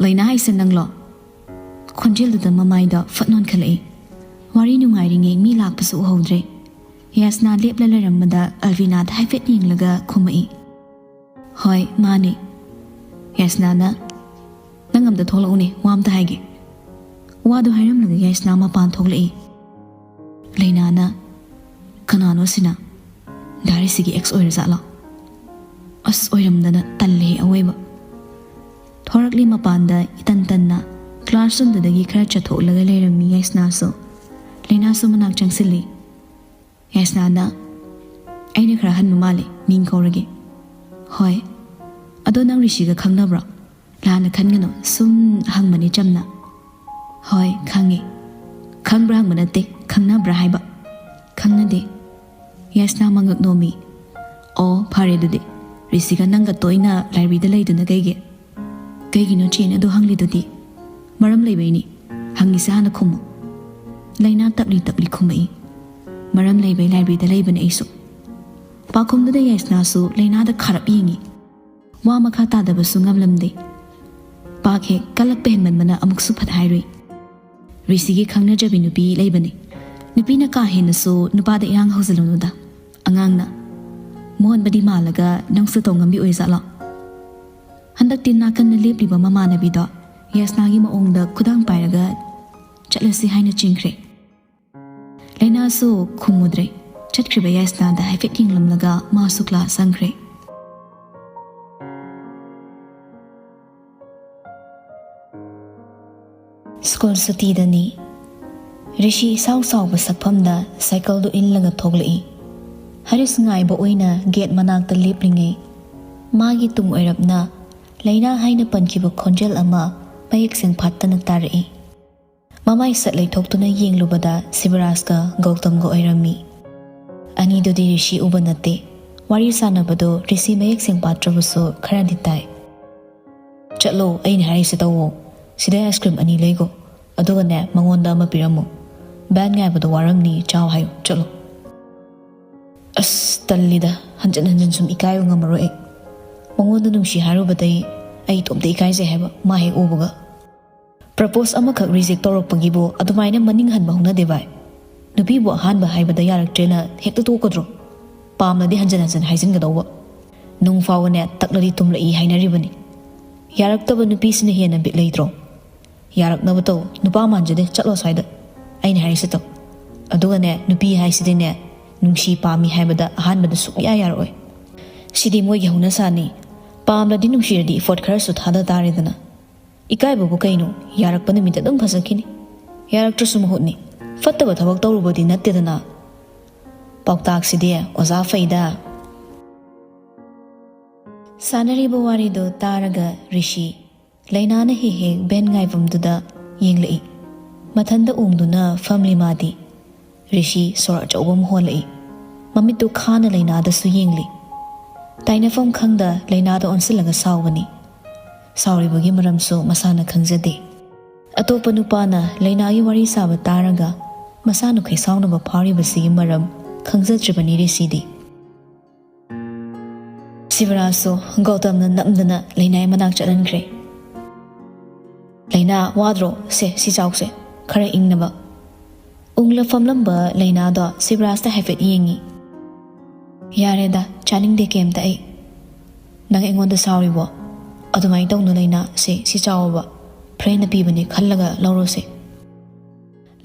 ꯂꯩꯅꯥ ꯍꯥꯏꯁꯦ ꯅꯪꯂꯣ? ꯈꯣꯟꯖꯦꯜꯗꯨꯗ ꯃꯃꯥꯏꯗ ꯐꯠ ꯅꯣꯟꯈꯠꯂꯛꯏ꯫ ꯋꯥꯔꯤ ꯅꯨꯡꯉꯥꯏꯔꯤꯉꯩ ꯃꯤ ꯂꯥꯛꯄꯁꯨ ꯎꯍꯧꯗ꯭ꯔꯦ꯫ ꯌꯥꯁꯅꯥ ꯂꯦꯞꯂ ꯂꯩꯔꯝꯕꯗ ꯑꯜꯕꯤꯅꯥꯗ ꯍꯥꯏꯐꯦꯠ ꯌꯦꯡꯂꯒ ꯈꯨꯝꯃꯛꯏ, "ꯍꯣꯏ, ꯃꯥꯅꯦ꯫" ꯌꯥꯁꯅꯥꯅ, "ꯅꯪ ꯑꯝꯇ ꯊꯣꯛꯂꯛꯎꯅꯦ, ꯋꯥ ꯑꯝꯇ ꯍꯥꯏꯒꯦ꯫" ꯋꯥꯗꯨ ꯍꯥꯏꯔꯝꯂꯒ ꯌꯥꯁꯅꯥ ꯃꯄꯥꯟ ꯊꯣꯛꯂꯛꯏ꯫ ꯂꯩꯅꯥꯅ, "ꯀꯅꯥꯅꯣ ꯁꯤꯅ? ꯗꯥ ꯔꯤꯁꯤꯒꯤ ꯑꯦꯛꯁ ꯑꯣꯏꯔꯖꯥꯠꯂꯣ? ꯑꯁ, ꯑꯣꯏꯔꯝꯗꯅ ꯇꯜꯂꯦꯍꯦ ꯑꯋꯣꯏꯕ꯫" ꯊꯣꯔꯛꯂꯤ ꯃꯄꯥꯟꯗ ꯏꯇꯟ ꯇꯟꯅ ꯀ꯭ꯂꯥꯁꯔꯨꯝꯗꯨꯗꯒꯤ ꯈꯔ ꯆꯠꯊꯣꯛꯂꯒ ꯂꯩꯔꯝꯃꯤ ꯌꯥꯏꯁꯅꯥꯁꯨ꯫ ꯂꯩꯅꯥꯁꯨ ꯃꯅꯥꯛ ꯆꯪꯁꯤꯜꯂꯤ꯫ ꯌꯥꯏꯁꯅꯥꯅ, "ꯑꯩꯅ ꯈꯔ ꯍꯟꯕ ꯃꯥꯜꯂꯦ, ꯃꯤꯡ ꯀꯧꯔꯒꯦ꯫" "ꯍꯣꯏ꯫ ꯑꯗꯣ ꯅꯪ ꯔꯤꯁꯤꯒ ꯈꯪꯅꯕ꯭ꯔꯣ?" "ꯂꯥꯟꯅ ꯈꯟꯒꯅꯨ, ꯁꯨꯝ ꯍꯪꯕꯅꯤ ꯆꯝꯅ꯫" "ꯍꯣꯏ, ꯈꯪꯉꯤ꯫" "ꯈꯪꯕ꯭ꯔꯥ ꯍꯪꯕ ꯅꯠꯇꯦ, ꯈꯪꯅꯕ꯭ꯔꯥ ꯍꯥꯏꯕ꯫" "ꯈꯪꯅꯗꯦ꯫" ꯌꯥꯏꯁꯅꯥ ꯃꯉꯛ ꯅꯣꯝꯃꯤ꯫ "ꯑꯣ, ꯐꯔꯦ ꯑꯗꯨꯗꯤ꯫ ꯔꯤꯁꯤꯒ ꯅꯪꯒ ꯇꯣꯏꯅ ꯂꯥꯏꯕ꯭ꯔꯦꯔꯤꯗ ꯂꯩꯗꯨꯅ ꯀꯩꯒꯤ?" "ꯀꯩꯒꯤꯅꯣ ꯆꯦꯅ ꯑꯗꯨ ꯍꯪꯂꯤꯗꯨꯗꯤ?" "ꯃꯔꯝ ꯂꯩꯕꯩꯅꯤ꯫ ꯍꯪꯉꯤꯁꯦ ꯍꯥꯟꯅ ꯈꯨꯝꯃꯨ꯫" ꯂꯩꯅꯥ ꯇꯞꯂꯤ ꯇꯞꯂꯤ ꯈꯨꯝꯃꯛꯏ꯫ "ꯃꯔꯝ ꯂꯩꯕꯩ ꯂꯥꯏꯕ꯭ꯔꯦꯔꯤꯗ ꯂꯩꯕꯅꯦ ꯑꯩꯁꯨ꯫" ꯄꯥꯎꯈꯨꯝꯗꯨꯗ ꯌꯥꯏꯁꯅꯥꯁꯨ ꯂꯩꯅꯥꯗ ꯈꯥꯔꯞ ꯌꯦꯡꯉꯤ꯫ ꯋꯥ ꯃꯈꯥ ꯇꯥꯗꯕꯁꯨ ꯉꯝꯂꯝꯗꯦ꯫ ꯄꯥꯛ ꯍꯦꯛ ꯀꯜꯂꯛꯄ ꯍꯦꯟꯃꯟꯕꯅ ꯑꯃꯨꯛꯁꯨ ꯐꯠ ꯍꯥꯏꯔꯨꯏ꯫ "ꯔꯤꯁꯤꯒꯤ ꯈꯪꯅꯖꯕꯤ ꯅꯨꯄꯤ ꯂꯩꯕꯅꯦ꯫ ꯅꯨꯄꯤꯅ ꯀꯥ ꯍꯦꯟꯅꯁꯨ ꯅꯨꯄꯥꯗ ꯏꯔꯥꯡ ꯍꯧꯖꯤꯜꯂꯨꯅꯨꯗ꯫ ꯑꯉꯥꯡꯅ ꯃꯣꯟꯕꯗꯤ ꯃꯥꯜꯂꯒ ꯅꯪꯁꯨ ꯇꯧꯉꯝꯕꯤ ꯑꯣꯏꯖꯥꯠꯂꯣ?" ꯍꯟꯗꯛꯇꯤ ꯅꯥꯀꯟꯗ ꯂꯦꯞꯂꯤꯕ ꯃꯃꯥꯟꯅꯕꯤꯗꯣ ꯌꯥꯏꯁꯅꯥꯒꯤ ꯃꯑꯣꯡꯗ ꯈꯨꯗꯥꯡ ꯄꯥꯏꯔꯒ ꯆꯠꯂꯁꯤ ꯍꯥꯏꯅ ꯆꯦꯟꯈ꯭ꯔꯦ꯫ ꯂꯩꯅꯥꯁꯨ ꯈꯨꯝꯃꯨꯗ꯭ꯔꯦ꯫ ꯆꯠꯈ꯭ꯔꯤꯕ ꯌꯥꯏꯁꯅꯥꯗ ꯍꯥꯏꯐꯦꯠ ꯌꯦꯡꯂꯝꯂꯒ ꯃꯥꯁꯨ ꯀ꯭ꯂꯥꯁ ꯆꯪꯈ꯭ꯔꯦ꯫ ꯁ꯭ꯀꯨꯜ ꯁꯨꯇꯤꯗꯅꯤ꯫ ꯔꯤꯁꯤ ꯏꯁꯥꯎ ꯁꯥꯎꯕ ꯁꯛꯐꯝꯗ ꯁꯥꯏꯀꯜꯗꯨ ꯏꯜꯂꯒ ꯊꯣꯛꯂꯛꯏ꯫ ꯍꯔꯤꯁ ꯉꯥꯏꯕ ꯑꯣꯏꯅ ꯒꯦꯠ ꯃꯅꯥꯛꯇ ꯂꯦꯞꯂꯤꯉꯩ, ꯃꯥꯒꯤ ꯇꯨꯡ ꯑꯣꯏꯔꯞꯅ ꯂꯩꯅꯥ ꯍꯥꯏꯅ ꯄꯟꯈꯤꯕ ꯈꯣꯟꯖꯦꯜ ꯑꯃ ꯃꯌꯦꯛ ꯁꯦꯡꯐꯥꯠꯇꯅ ꯇꯥꯔꯛꯏ꯫ ꯃꯃꯥꯏ ꯁꯠ ꯂꯩꯊꯣꯛꯇꯨꯅ ꯌꯦꯡꯂꯨꯕꯗ ꯁꯤꯕꯔꯥꯖꯀ ꯒꯧꯇꯝꯒ ꯑꯣꯏꯔꯝꯃꯤ꯫ ꯑꯅꯤꯗꯨꯗꯤ ꯔꯤꯁꯤ ꯎꯕ ꯅꯠꯇꯦ꯫ ꯋꯥꯔꯤ ꯁꯥꯟꯅꯕꯗꯣ ꯔꯤꯁꯤ ꯃꯌꯦꯛ ꯁꯦꯡꯐꯥꯠꯇ꯭ꯔꯕꯁꯨ ꯈꯔꯗꯤ ꯇꯥꯏ꯫ "ꯆꯠꯂꯣ, ꯑꯩꯅ ꯍꯥꯏꯔꯤꯁꯦ ꯇꯧꯋꯣ꯫ ꯁꯤꯗ ꯑꯥꯏꯁ ꯀ꯭ꯔꯤꯝ ꯑꯅꯤ ꯂꯩꯒꯣ, ꯑꯗꯨꯒꯅꯦ ꯃꯉꯣꯟꯗ ꯑꯃ ꯄꯤꯔꯝꯃꯨ꯫ ꯕꯦꯟ ꯉꯥꯏꯕꯗꯣ ꯋꯥꯔꯝꯅꯤ, ꯆꯥꯎ ꯍꯥꯏꯌꯨ, ꯆꯠꯂꯣ꯫" ꯑꯁ, ꯇꯜꯂꯤꯗ, ꯍꯟꯖꯤꯟ ꯍꯟꯖꯤꯟ ꯁꯨꯝ ꯏꯀꯥꯏꯕ ꯉꯝꯃꯔꯣꯏ ꯑꯩ꯫ ꯃꯉꯣꯟꯗ ꯅꯨꯡꯁꯤ ꯍꯥꯏꯔꯨꯕꯗꯩ ꯑꯩ ꯏꯇꯣꯝꯇ ꯏꯀꯥꯏꯖꯩ ꯍꯥꯏꯕ, ꯃꯥ ꯍꯦꯛ ꯎꯕꯒ꯫ ꯄ꯭ꯔꯄꯣꯁ ꯑꯃꯈꯛ ꯔꯤꯖꯦꯛ ꯇꯧꯔꯛꯄꯒꯤꯕꯨ ꯑꯗꯨꯃꯥꯏꯅ ꯃꯅꯤꯡ ꯍꯟꯕ ꯍꯧꯅꯗꯦ ꯚꯥꯏ꯫ ꯅꯨꯄꯤꯕꯨ ꯑꯍꯥꯟꯕ ꯍꯥꯏꯕꯗ ꯌꯥꯔꯛꯇ꯭ꯔꯦꯅ ꯍꯦꯛꯇ ꯇꯣꯛꯀꯗ꯭ꯔꯣ? ꯄꯥꯝꯂꯗꯤ ꯍꯟꯖꯤꯟ ꯍꯟꯖꯤꯟ ꯍꯥꯏꯖꯤꯟꯒꯗꯧꯕ꯫ ꯅꯨꯡ ꯐꯥꯎꯕꯅꯦ ꯇꯛꯂꯗꯤ ꯇꯨꯝꯂꯛꯏ ꯍꯥꯏꯅꯔꯤꯕꯅꯤ꯫ ꯌꯥꯔꯛꯇꯕ ꯅꯨꯄꯤꯁꯤꯅ ꯍꯦꯟꯅ ꯕꯤꯠ ꯂꯩꯇ꯭ꯔꯣ? ꯌꯥꯔꯛꯅꯕ ꯇꯧ, ꯅꯨꯄꯥ ꯃꯥꯟꯖꯗꯦ, ꯆꯠꯂꯣ ꯁ꯭ꯋꯥꯏꯗ꯫ ꯑꯩꯅ ꯍꯥꯏꯔꯤꯁꯦ ꯇꯧ꯫ ꯑꯗꯨꯒꯅꯦ, ꯅꯨꯄꯤ ꯍꯥꯏꯁꯤꯗꯤꯅꯦ, ꯅꯨꯡꯁꯤ ꯄꯥꯝꯃꯤ ꯍꯥꯏꯕꯗ ꯑꯍꯥꯟꯕꯗ ꯁꯨꯛꯌꯥ ꯌꯥꯔꯛꯑꯣꯏ꯫ ꯁꯤꯗꯤ ꯃꯣꯏꯒꯤ ꯍꯧꯅꯁꯥꯅꯤ꯫ ꯄꯥꯝꯂꯗꯤ ꯅꯨꯡꯁꯤꯔꯗꯤ ꯏꯐꯣꯔꯠ ꯈꯔꯁꯨ ꯊꯥꯗ ꯇꯥꯔꯦꯗꯅ꯫ ꯏꯀꯥꯏꯕꯕꯨ ꯀꯩꯅꯣ? ꯌꯥꯔꯛꯄ ꯅꯨꯃꯤꯠꯇ ꯑꯗꯨꯝ ꯐꯖꯈꯤꯅꯤ꯫ ꯌꯥꯔꯛꯇ꯭ꯔꯁꯨ ꯃꯍꯨꯠꯅꯤ꯫ ꯐꯠꯇꯕ ꯊꯕꯛ ꯇꯧꯔꯨꯕꯗꯤ ꯅꯠꯇꯦꯗꯅ꯫ ꯄꯥꯎꯇꯥꯛꯁꯤꯗꯤ ꯑꯣꯖꯥ ꯐꯩꯗ꯫ ꯁꯥꯟꯅꯔꯤꯕ ꯋꯥꯔꯤꯗꯨ ꯇꯥꯔꯒ ꯔꯤꯁꯤ, ꯂꯩꯅꯥꯅ ꯍꯦꯛ ꯍꯦꯛ ꯕꯦꯟ ꯉꯥꯏꯐꯝꯗꯨꯗ ꯌꯦꯡꯂꯛꯏ꯫ ꯃꯊꯟꯗ ꯎꯪꯗꯨꯅ ꯐꯝꯂꯤ ꯃꯥꯗꯤ꯫ ꯔꯤꯁꯤ ꯁꯣꯔ ꯑꯆꯧꯕ ꯑꯃ ꯍꯣꯜꯂꯛꯏ꯫ ꯃꯃꯤꯠꯇꯨ ꯈꯥꯅ ꯂꯩꯅꯥꯗꯁꯨ ꯌꯦꯡꯂꯤ꯫ ꯇꯥꯏꯅꯐꯝ ꯈꯪꯗ ꯂꯩꯅꯥꯗ ꯑꯣꯟꯁꯤꯜꯂꯒ ꯁꯥꯎꯕꯅꯤ꯫ ꯁꯥꯎꯔꯤꯕꯒꯤ ꯃꯔꯝꯁꯨ ꯃꯁꯥꯅ ꯈꯪꯖꯗꯦ꯫ ꯑꯇꯣꯞꯄ ꯅꯨꯄꯥꯅ ꯂꯩꯅꯥꯒꯤ ꯋꯥꯔꯤ ꯁꯥꯕ ꯇꯥꯔꯒ ꯃꯁꯥꯅ ꯈꯣꯏꯁꯥꯎꯅꯕ ꯐꯥꯎꯔꯤꯕꯁꯤꯒꯤ ꯃꯔꯝ ꯈꯪꯖꯗ꯭ꯔꯤꯕꯅꯤ ꯔꯤꯁꯤꯗꯤ꯫ ꯁꯤꯕꯔꯥꯖꯁꯨ ꯒꯧꯇꯝꯅ ꯅꯝꯗꯅ ꯂꯩꯅꯥꯏ ꯃꯅꯥꯛ ꯆꯠꯍꯟꯈ꯭ꯔꯦ꯫ "ꯂꯩꯅꯥ, ꯋꯥꯗ꯭ꯔꯣ? ꯁꯦ, ꯁꯤ ꯆꯥꯎꯁꯦ, ꯈꯔ ꯏꯪꯅꯕ꯫" ꯎꯪꯂ ꯐꯝꯂꯝꯕ ꯂꯩꯅꯥꯗꯣ ꯁꯤꯕꯔꯥꯖꯇ ꯍꯥꯏꯐꯦꯠ ꯌꯦꯡꯉꯤ꯫ "ꯌꯥꯔꯦꯗ, ꯆꯥꯅꯤꯡꯗꯦ ꯀꯩꯝꯇ ꯑꯩ꯫ ꯅꯪ ꯑꯩꯉꯣꯟꯗ ꯁꯥꯎꯔꯤꯕꯣ? ꯑꯗꯨꯃꯥꯏꯅ ꯇꯧꯅꯨ ꯂꯩꯅꯥ, ꯁꯦ, ꯁꯤ ꯆꯥꯎꯑꯣꯕ꯫ ꯐ꯭ꯔꯦꯟꯅ ꯄꯤꯕꯅꯦ ꯈꯜꯂꯒ ꯂꯧꯔꯣꯁꯦ꯫"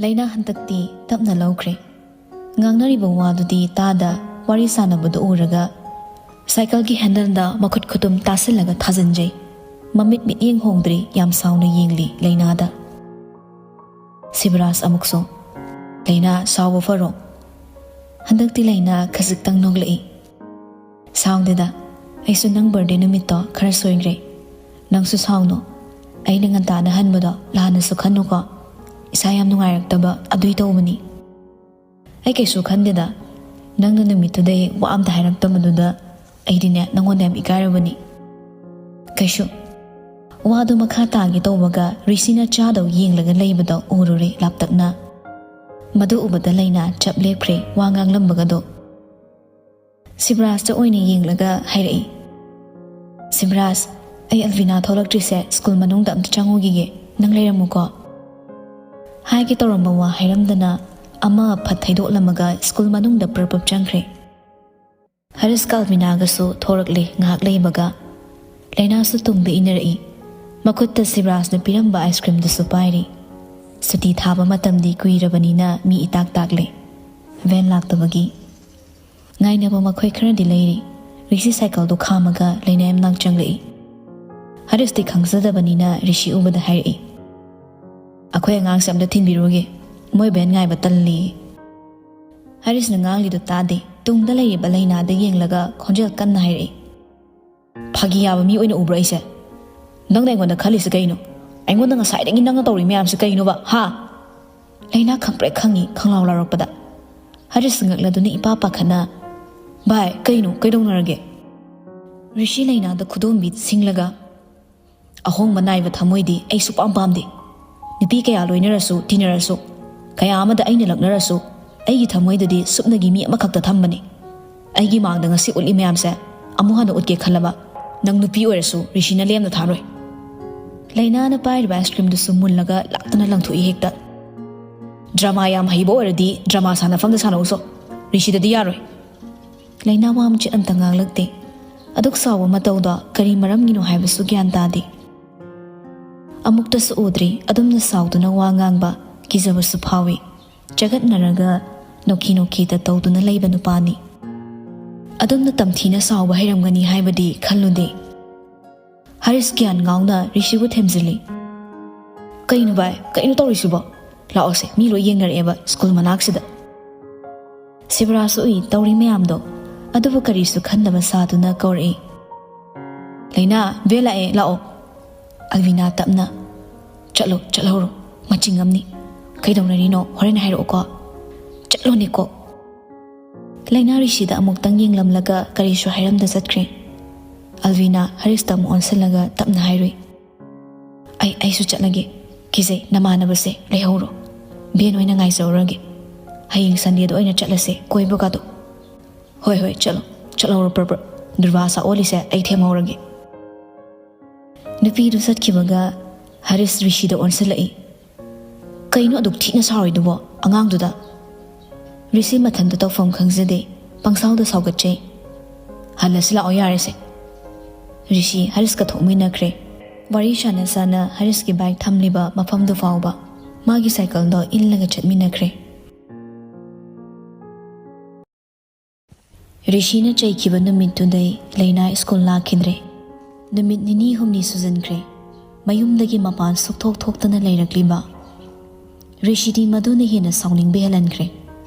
ꯂꯩꯅꯥ ꯍꯟꯗꯛꯇꯤ ꯇꯞꯅ ꯂꯧꯈ꯭ꯔꯦ꯫ ꯉꯥꯡꯅꯔꯤꯕ ꯋꯥꯗꯨꯗꯤ ꯇꯥꯗ, ꯋꯥꯔꯤ ꯁꯥꯟꯅꯕꯗꯨ ꯎꯔꯒ ꯁꯥꯏꯀꯜꯒꯤ ꯍꯦꯟꯗꯜꯗ ꯃꯈꯨꯠ ꯈꯨꯇꯨꯝ ꯇꯥꯁꯤꯜꯂꯒ ꯊꯥꯖꯤꯟꯖꯩ꯫ ꯃꯃꯤꯠ ꯃꯤꯠꯌꯦꯡ ꯍꯣꯡꯗ꯭ꯔꯤ, ꯌꯥꯝ ꯁꯥꯎꯅ ꯌꯦꯡꯂꯤ ꯂꯩꯅꯥꯗ꯫ ꯁꯤꯕꯔꯥꯖ ꯑꯃꯨꯛꯁꯨ, "ꯂꯩꯅꯥ, ꯁꯥꯎꯕ ꯐꯔꯣ꯫ ꯍꯟꯗꯛꯇꯤ ꯂꯩꯅꯥ ꯈꯖꯤꯛꯇꯪ ꯅꯣꯛꯂꯛꯏ꯫ "ꯁꯥꯎꯗꯦꯗ, ꯑꯩꯁꯨ ꯅꯪ ꯕꯥꯔꯗꯦ ꯅꯨꯃꯤꯠꯇꯣ ꯈꯔ ꯁꯣꯏꯈ꯭ꯔꯦ꯫ ꯅꯪꯁꯨ ꯁꯥꯎꯅꯨ꯫ ꯑꯩꯅ ꯉꯟꯇꯥꯅ ꯍꯟꯕꯗꯣ ꯂꯥꯟꯅꯁꯨ ꯈꯟꯅꯨꯀꯣ꯫ ꯏꯁꯥ ꯌꯥꯝ ꯅꯨꯡꯉꯥꯏꯔꯛꯇꯕ ꯑꯗꯨꯏ ꯇꯧꯕꯅꯤ꯫ ꯑꯩ ꯀꯩꯁꯨ ꯈꯟꯗꯦꯗ꯫ ꯅꯪꯅ ꯅꯨꯃꯤꯠꯇꯨꯗꯩ ꯋꯥ ꯑꯝꯇ ꯍꯥꯏꯔꯛꯇꯕꯗꯨꯗ ꯑꯩꯗꯤꯅꯦ ꯅꯪꯉꯣꯟꯗ ꯌꯥꯝ ꯏꯀꯥꯏꯔꯕꯅꯤ꯫ ꯀꯩꯁꯨ"꯫ ꯋꯥꯗꯨ ꯃꯈꯥ ꯇꯥꯒꯦ ꯇꯧꯕꯒ ꯔꯤꯁꯤꯅ ꯆꯥꯗꯧ ꯌꯦꯡꯂꯒ ꯂꯩꯕꯗꯣ ꯎꯔꯨꯔꯦ ꯂꯥꯞꯇꯛꯅ꯫ ꯃꯗꯨ ꯎꯕꯗ ꯂꯩꯅꯥ ꯆꯞ ꯂꯦꯞꯈ꯭ꯔꯦ ꯋꯥ ꯉꯥꯡꯂꯝꯕꯒꯗꯣ꯫ ꯁꯤꯕꯔꯥꯖꯇ ꯑꯣꯏꯅ ꯌꯦꯡꯂꯒ ꯍꯥꯏꯔꯛꯏ, "ꯁꯤꯕꯔꯥꯖ, ꯑꯩ ꯑꯜꯕꯤꯅꯥ ꯊꯣꯛꯂꯛꯇ꯭ꯔꯤꯁꯦ ꯁ꯭ꯀꯨꯜ ꯃꯅꯨꯡꯗ ꯑꯝꯇ ꯆꯪꯉꯨꯈꯤꯒꯦ, ꯅꯪ ꯂꯩꯔꯝꯃꯨꯀꯣ"꯫ ꯍꯥꯏꯒꯦ ꯇꯧꯔꯝꯕ ꯋꯥ ꯍꯥꯏꯔꯝꯗꯅ ꯑꯃ ꯐꯠ ꯊꯩꯗꯣꯛꯂꯝꯃꯒ ꯁ꯭ꯀꯨꯜ ꯃꯅꯨꯡꯗ ꯄ꯭ꯔꯞ ꯄ꯭ꯔꯞ ꯆꯪꯈ꯭ꯔꯦ꯫ ꯍꯔꯤꯁꯀ ꯑꯜꯕꯤꯅꯥꯒꯁꯨ ꯊꯣꯔꯛꯂꯦ ꯉꯥꯏꯍꯥꯛ ꯂꯩꯕꯒ꯫ ꯂꯩꯅꯥꯁꯨ ꯇꯨꯡꯗ ꯏꯟꯅꯔꯛꯏ꯫ ꯃꯈꯨꯠꯇ ꯁꯤꯕꯔꯥꯖꯅ ꯄꯤꯔꯝꯕ ꯑꯥꯏꯁ ꯀ꯭ꯔꯤꯝꯗꯨꯁꯨ ꯄꯥꯏꯔꯤ꯫ ꯁꯨꯇꯤ ꯊꯥꯕ ꯃꯇꯝꯗꯤ ꯀꯨꯏꯔꯕꯅꯤꯅ ꯃꯤ ꯏꯇꯥꯛ ꯇꯥꯛꯂꯦ꯫ ꯚꯦꯟ ꯂꯥꯛꯇꯕꯒꯤ ꯉꯥꯏꯅꯕ ꯃꯈꯣꯏ ꯈꯔꯗꯤ ꯂꯩꯔꯤ꯫ ꯔꯤꯁꯤ ꯁꯥꯏꯀꯜꯗꯨ ꯈꯥꯝꯃꯒ ꯂꯩꯅꯥ ꯌꯥꯝ ꯂꯥꯛꯆꯪꯂꯛꯏ꯫ ꯍꯔꯤꯁꯇꯤ ꯈꯪꯖꯗꯕꯅꯤꯅ ꯔꯤꯁꯤ ꯎꯕꯗ ꯍꯥꯏꯔꯛꯏ, "ꯑꯩꯈꯣꯏ ꯑꯉꯥꯡꯁꯦ ꯑꯝꯇ ꯊꯤꯟꯕꯤꯔꯨꯒꯦ, ꯃꯣꯏ ꯚꯦꯟ ꯉꯥꯏꯕ ꯇꯜꯂꯤ"꯫ ꯍꯔꯤꯁꯅ ꯉꯥꯡꯂꯤꯗꯨ ꯇꯥꯗꯦ꯫ ꯇꯨꯡꯗ ꯂꯩꯔꯤꯕ ꯂꯩꯅꯥꯗ ꯌꯦꯡꯂꯒ ꯈꯣꯟꯖꯦꯜ ꯀꯟꯅ ꯍꯥꯏꯔꯛꯏ, "ꯐꯥꯒꯤ ꯌꯥꯕ ꯃꯤ ꯑꯣꯏꯅ ꯎꯕ꯭ꯔꯥ ꯑꯩꯁꯦ? ꯅꯪꯅ ꯑꯩꯉꯣꯟꯗ ꯈꯜꯂꯤꯁꯦ ꯀꯩꯅꯣ? ꯑꯩꯉꯣꯟꯗ ꯉꯁꯥꯏꯗꯒꯤ ꯅꯪꯅ ꯇꯧꯔꯤ ꯃꯌꯥꯝꯁꯦ ꯀꯩꯅꯣꯕ, ꯍꯥ?" ꯂꯩꯅꯥ ꯈꯪꯄ꯭ꯔꯦꯛ ꯈꯪꯉꯤ ꯈꯪꯂꯥꯎ ꯂꯥꯎꯔꯛꯄꯗ꯫ ꯍꯔꯤꯁ ꯉꯛꯂꯗꯨꯅ ꯏꯄꯥ ꯄꯥꯈꯠꯅ, "ꯚꯥꯏ, ꯀꯩꯅꯣ? ꯀꯩꯗꯧꯅꯔꯒꯦ?" ꯔꯤꯁꯤ ꯂꯩꯅꯥꯗ ꯈꯨꯗꯣꯝꯕꯤ ꯁꯤꯡꯂꯒ, "ꯑꯍꯣꯡꯕ ꯅꯥꯏꯕ ꯊꯃꯣꯏꯗꯤ ꯑꯩ ꯁꯨꯄꯥꯝ ꯄꯥꯝꯗꯦ꯫ ꯅꯨꯄꯤ ꯀꯌꯥ ꯂꯣꯏꯅꯔꯁꯨ, ꯇꯤꯟꯅꯔꯁꯨ, ꯀꯌꯥ ꯑꯃꯗ ꯑꯩꯅ ꯂꯛꯅꯔꯁꯨ, ꯑꯩꯒꯤ ꯊꯃꯣꯏꯗꯗꯤ ꯁꯨꯞꯅꯒꯤ ꯃꯤ ꯑꯃꯈꯛꯇ ꯊꯝꯕꯅꯤ꯫ ꯑꯩꯒꯤ ꯃꯥꯡꯗ ꯉꯁꯤ ꯎꯠꯂꯤ ꯃꯌꯥꯝꯁꯦ ꯑꯃꯨꯛ ꯍꯟꯅ ꯎꯠꯀꯦ ꯈꯜꯂꯕ, ꯅꯪ ꯅꯨꯄꯤ ꯑꯣꯏꯔꯁꯨ ꯔꯤꯁꯤꯅ ꯂꯦꯝꯅ ꯊꯥꯔꯣꯏ"꯫ ꯂꯩꯅꯥꯅ ꯄꯥꯏꯔꯤꯕ ꯑꯥꯏꯁ ꯀ꯭ꯔꯤꯝꯗꯨꯁꯨ ꯃꯨꯜꯂꯒ ꯂꯥꯛꯇꯅ ꯂꯪꯊꯣꯛꯏ ꯍꯦꯛꯇ꯫ "ꯗ꯭ꯔꯃꯥ ꯌꯥꯝ ꯍꯩꯕ ꯑꯣꯏꯔꯗꯤ ꯗ꯭ꯔꯃꯥ ꯁꯥꯟꯅꯐꯝꯗ ꯁꯥꯟꯅꯧꯁꯣ, ꯔꯤꯁꯤꯗꯗꯤ ꯌꯥꯔꯣꯏ"꯫ ꯂꯩꯅꯥ ꯋꯥ ꯃꯆꯦꯠ ꯑꯝꯇ ꯉꯥꯡꯂꯛꯇꯦ꯫ ꯑꯗꯨꯛ ꯁꯥꯎꯕ ꯃꯇꯧꯗꯣ ꯀꯔꯤ ꯃꯔꯝꯒꯤꯅꯣ ꯍꯥꯏꯕꯁꯨ ꯒ꯭ꯌꯥꯟ ꯇꯥꯗꯦ꯫ ꯑꯃꯨꯛꯇꯁꯨ ꯎꯗ꯭ꯔꯤ ꯑꯗꯨꯝꯅ ꯁꯥꯎꯗꯨꯅ ꯋꯥ ꯉꯥꯡꯕ, ꯀꯤꯖꯕꯁꯨ ꯐꯥꯎꯏ꯫ ꯆꯒꯠꯅꯔꯒ ꯅꯣꯛꯈꯤ ꯅꯣꯛꯈꯤꯗ ꯇꯧꯗꯨꯅ ꯂꯩꯕ ꯅꯨꯄꯥꯅꯤ꯫ ꯑꯗꯨꯝꯅ ꯇꯝꯊꯤꯅ ꯁꯥꯎꯕ ꯍꯩꯔꯝꯒꯅꯤ ꯍꯥꯏꯕꯗꯤ ꯈꯜꯂꯨꯗꯦ꯫ ꯍꯔꯤꯁ ꯒ꯭ꯌꯥꯟ ꯉꯥꯎꯅ ꯔꯤꯁꯤꯕꯨ ꯊꯦꯝꯖꯤꯜꯂꯤ꯫ "ꯀꯩꯅꯣ ꯚꯥꯏ, ꯀꯩꯅꯣ ꯇꯧꯔꯤꯁꯤꯕꯣ? ꯂꯥꯛꯑꯣꯁꯦ, ꯃꯤ ꯂꯣꯏ ꯌꯦꯡꯅꯔꯛꯑꯦꯕ ꯁ꯭ꯀꯨꯜ ꯃꯅꯥꯛꯁꯤꯗ꯫ ꯁꯤꯕꯔꯥꯖꯁꯨ ꯎꯏ ꯇꯧꯔꯤ ꯃꯌꯥꯝꯗꯣ, ꯑꯗꯨꯕꯨ ꯀꯔꯤꯁꯨ ꯈꯟꯗꯕ ꯁꯥꯗꯨꯅ ꯀꯧꯔꯛꯏ꯫ "ꯂꯩꯅꯥ, ꯕꯦ ꯂꯥꯛꯑꯦ, ꯂꯥꯛꯑꯣ"꯫ ꯑꯜꯕꯤꯅꯥ ꯇꯞꯅ, "ꯆꯠꯂꯣ, ꯆꯠꯍꯧꯔꯣ, ꯃꯆꯤꯡ ꯑꯃꯅꯤ꯫ ꯀꯩꯗꯧꯅꯔꯤꯅꯣ ꯍꯣꯔꯦꯟ ꯍꯥꯏꯔꯛꯎꯀꯣ꯫ ꯆꯠꯂꯣꯅꯦꯀꯣ"꯫ ꯂꯩꯅꯥ ꯔꯤꯁꯤꯗ ꯑꯃꯨꯛꯇꯪ ꯌꯦꯡꯂꯝꯂꯒ ꯀꯔꯤꯁꯨ ꯍꯥꯏꯔꯝꯗ ꯆꯠꯈ꯭ꯔꯦ꯫ ꯑꯜꯕꯤꯅꯥ ꯍꯔꯤꯁꯇ ꯑꯃꯨꯛ ꯑꯣꯟꯁꯤꯜꯂꯒ ꯇꯞꯅ ꯍꯥꯏꯔꯨꯏ, "ꯑꯩ, ꯑꯩꯁꯨ ꯆꯠꯂꯒꯦ꯫ ꯀꯤꯖꯩ, ꯅꯃꯥꯟꯅꯕꯁꯦ ꯂꯩꯍꯧꯔꯣ꯫ ꯕꯦꯟ ꯑꯣꯏꯅ ꯉꯥꯏꯖꯔꯨꯔꯒꯦ꯫ ꯍꯌꯦꯡ ꯁꯟꯗꯦꯗ ꯑꯣꯏꯅ ꯆꯠꯂꯁꯦ ꯀꯣꯏꯕꯒꯗꯣ"꯫ "ꯍꯣꯏ, ꯍꯣꯏ, ꯆꯠꯂꯣ, ꯆꯠꯍꯧꯔꯣ ꯄ꯭ꯔꯞ ꯄ꯭ꯔꯞ꯫ ꯗꯨꯔꯕꯥ ꯑꯁꯥ ꯑꯣꯜꯂꯤꯁꯦ ꯑꯩ ꯊꯦꯝꯍꯧꯔꯒꯦ"꯫ ꯅꯨꯄꯤꯗꯨ ꯆꯠꯈꯤꯕꯒ ꯍꯔꯤꯁ ꯔꯤꯁꯤꯗ ꯑꯣꯟꯁꯤꯜꯂꯛꯏ꯫ "ꯀꯩꯅꯣ ꯑꯗꯨꯛ ꯊꯤꯅ ꯁꯥꯎꯔꯤꯗꯨꯕꯣ ꯑꯉꯥꯡꯗꯨꯗ?" ꯔꯤꯁꯤ ꯃꯊꯟꯇ ꯇꯧꯐꯝ ꯈꯪꯖꯗꯦ, ꯄꯪꯁꯥꯎꯗ ꯁꯥꯎꯒꯠꯆꯩ꯫ "ꯍꯜꯂꯁꯤ ꯂꯥꯛꯑꯣ ꯌꯥꯔꯦꯁꯦ"꯫ ꯔꯤꯁꯤ ꯍꯔꯤꯁꯀ ꯊꯣꯛꯃꯤꯟꯅꯈ꯭ꯔꯦ꯫ ꯋꯥꯔꯤ ꯁꯥꯟꯅ ꯁꯥꯟꯅ ꯍꯔꯤꯁꯀꯤ ꯕꯥꯏꯛ ꯊꯝꯂꯤꯕ ꯃꯐꯝꯗꯨ ꯐꯥꯎꯕ ꯃꯥꯒꯤ ꯁꯥꯏꯀꯜꯗꯣ ꯏꯜꯂꯒ ꯆꯠꯃꯤꯟꯅꯈ꯭ꯔꯦ꯫ ꯔꯤꯁꯤꯅ ꯆꯩꯈꯤꯕ ꯅꯨꯃꯤꯠꯇꯨꯗꯩ ꯂꯩꯅꯥ ꯁ꯭ꯀꯨꯜ ꯂꯥꯛꯈꯤꯗ꯭ꯔꯦ꯫ ꯅꯨꯃꯤꯠ ꯅꯤꯅꯤ ꯍꯨꯝꯅꯤ ꯁꯨꯖꯟꯈ꯭ꯔꯦ꯫ ꯃꯌꯨꯝꯗꯒꯤ ꯃꯄꯥꯟ ꯁꯨꯛꯊꯣꯛ ꯊꯣꯛꯇꯅ ꯂꯩꯔꯛꯂꯤꯕ ꯔꯤꯁꯤꯗꯤ ꯃꯗꯨꯅ ꯍꯦꯟꯅ ꯁꯥꯎꯅꯤꯡꯕ ꯍꯦꯜꯍꯟꯈ꯭ꯔꯦ꯫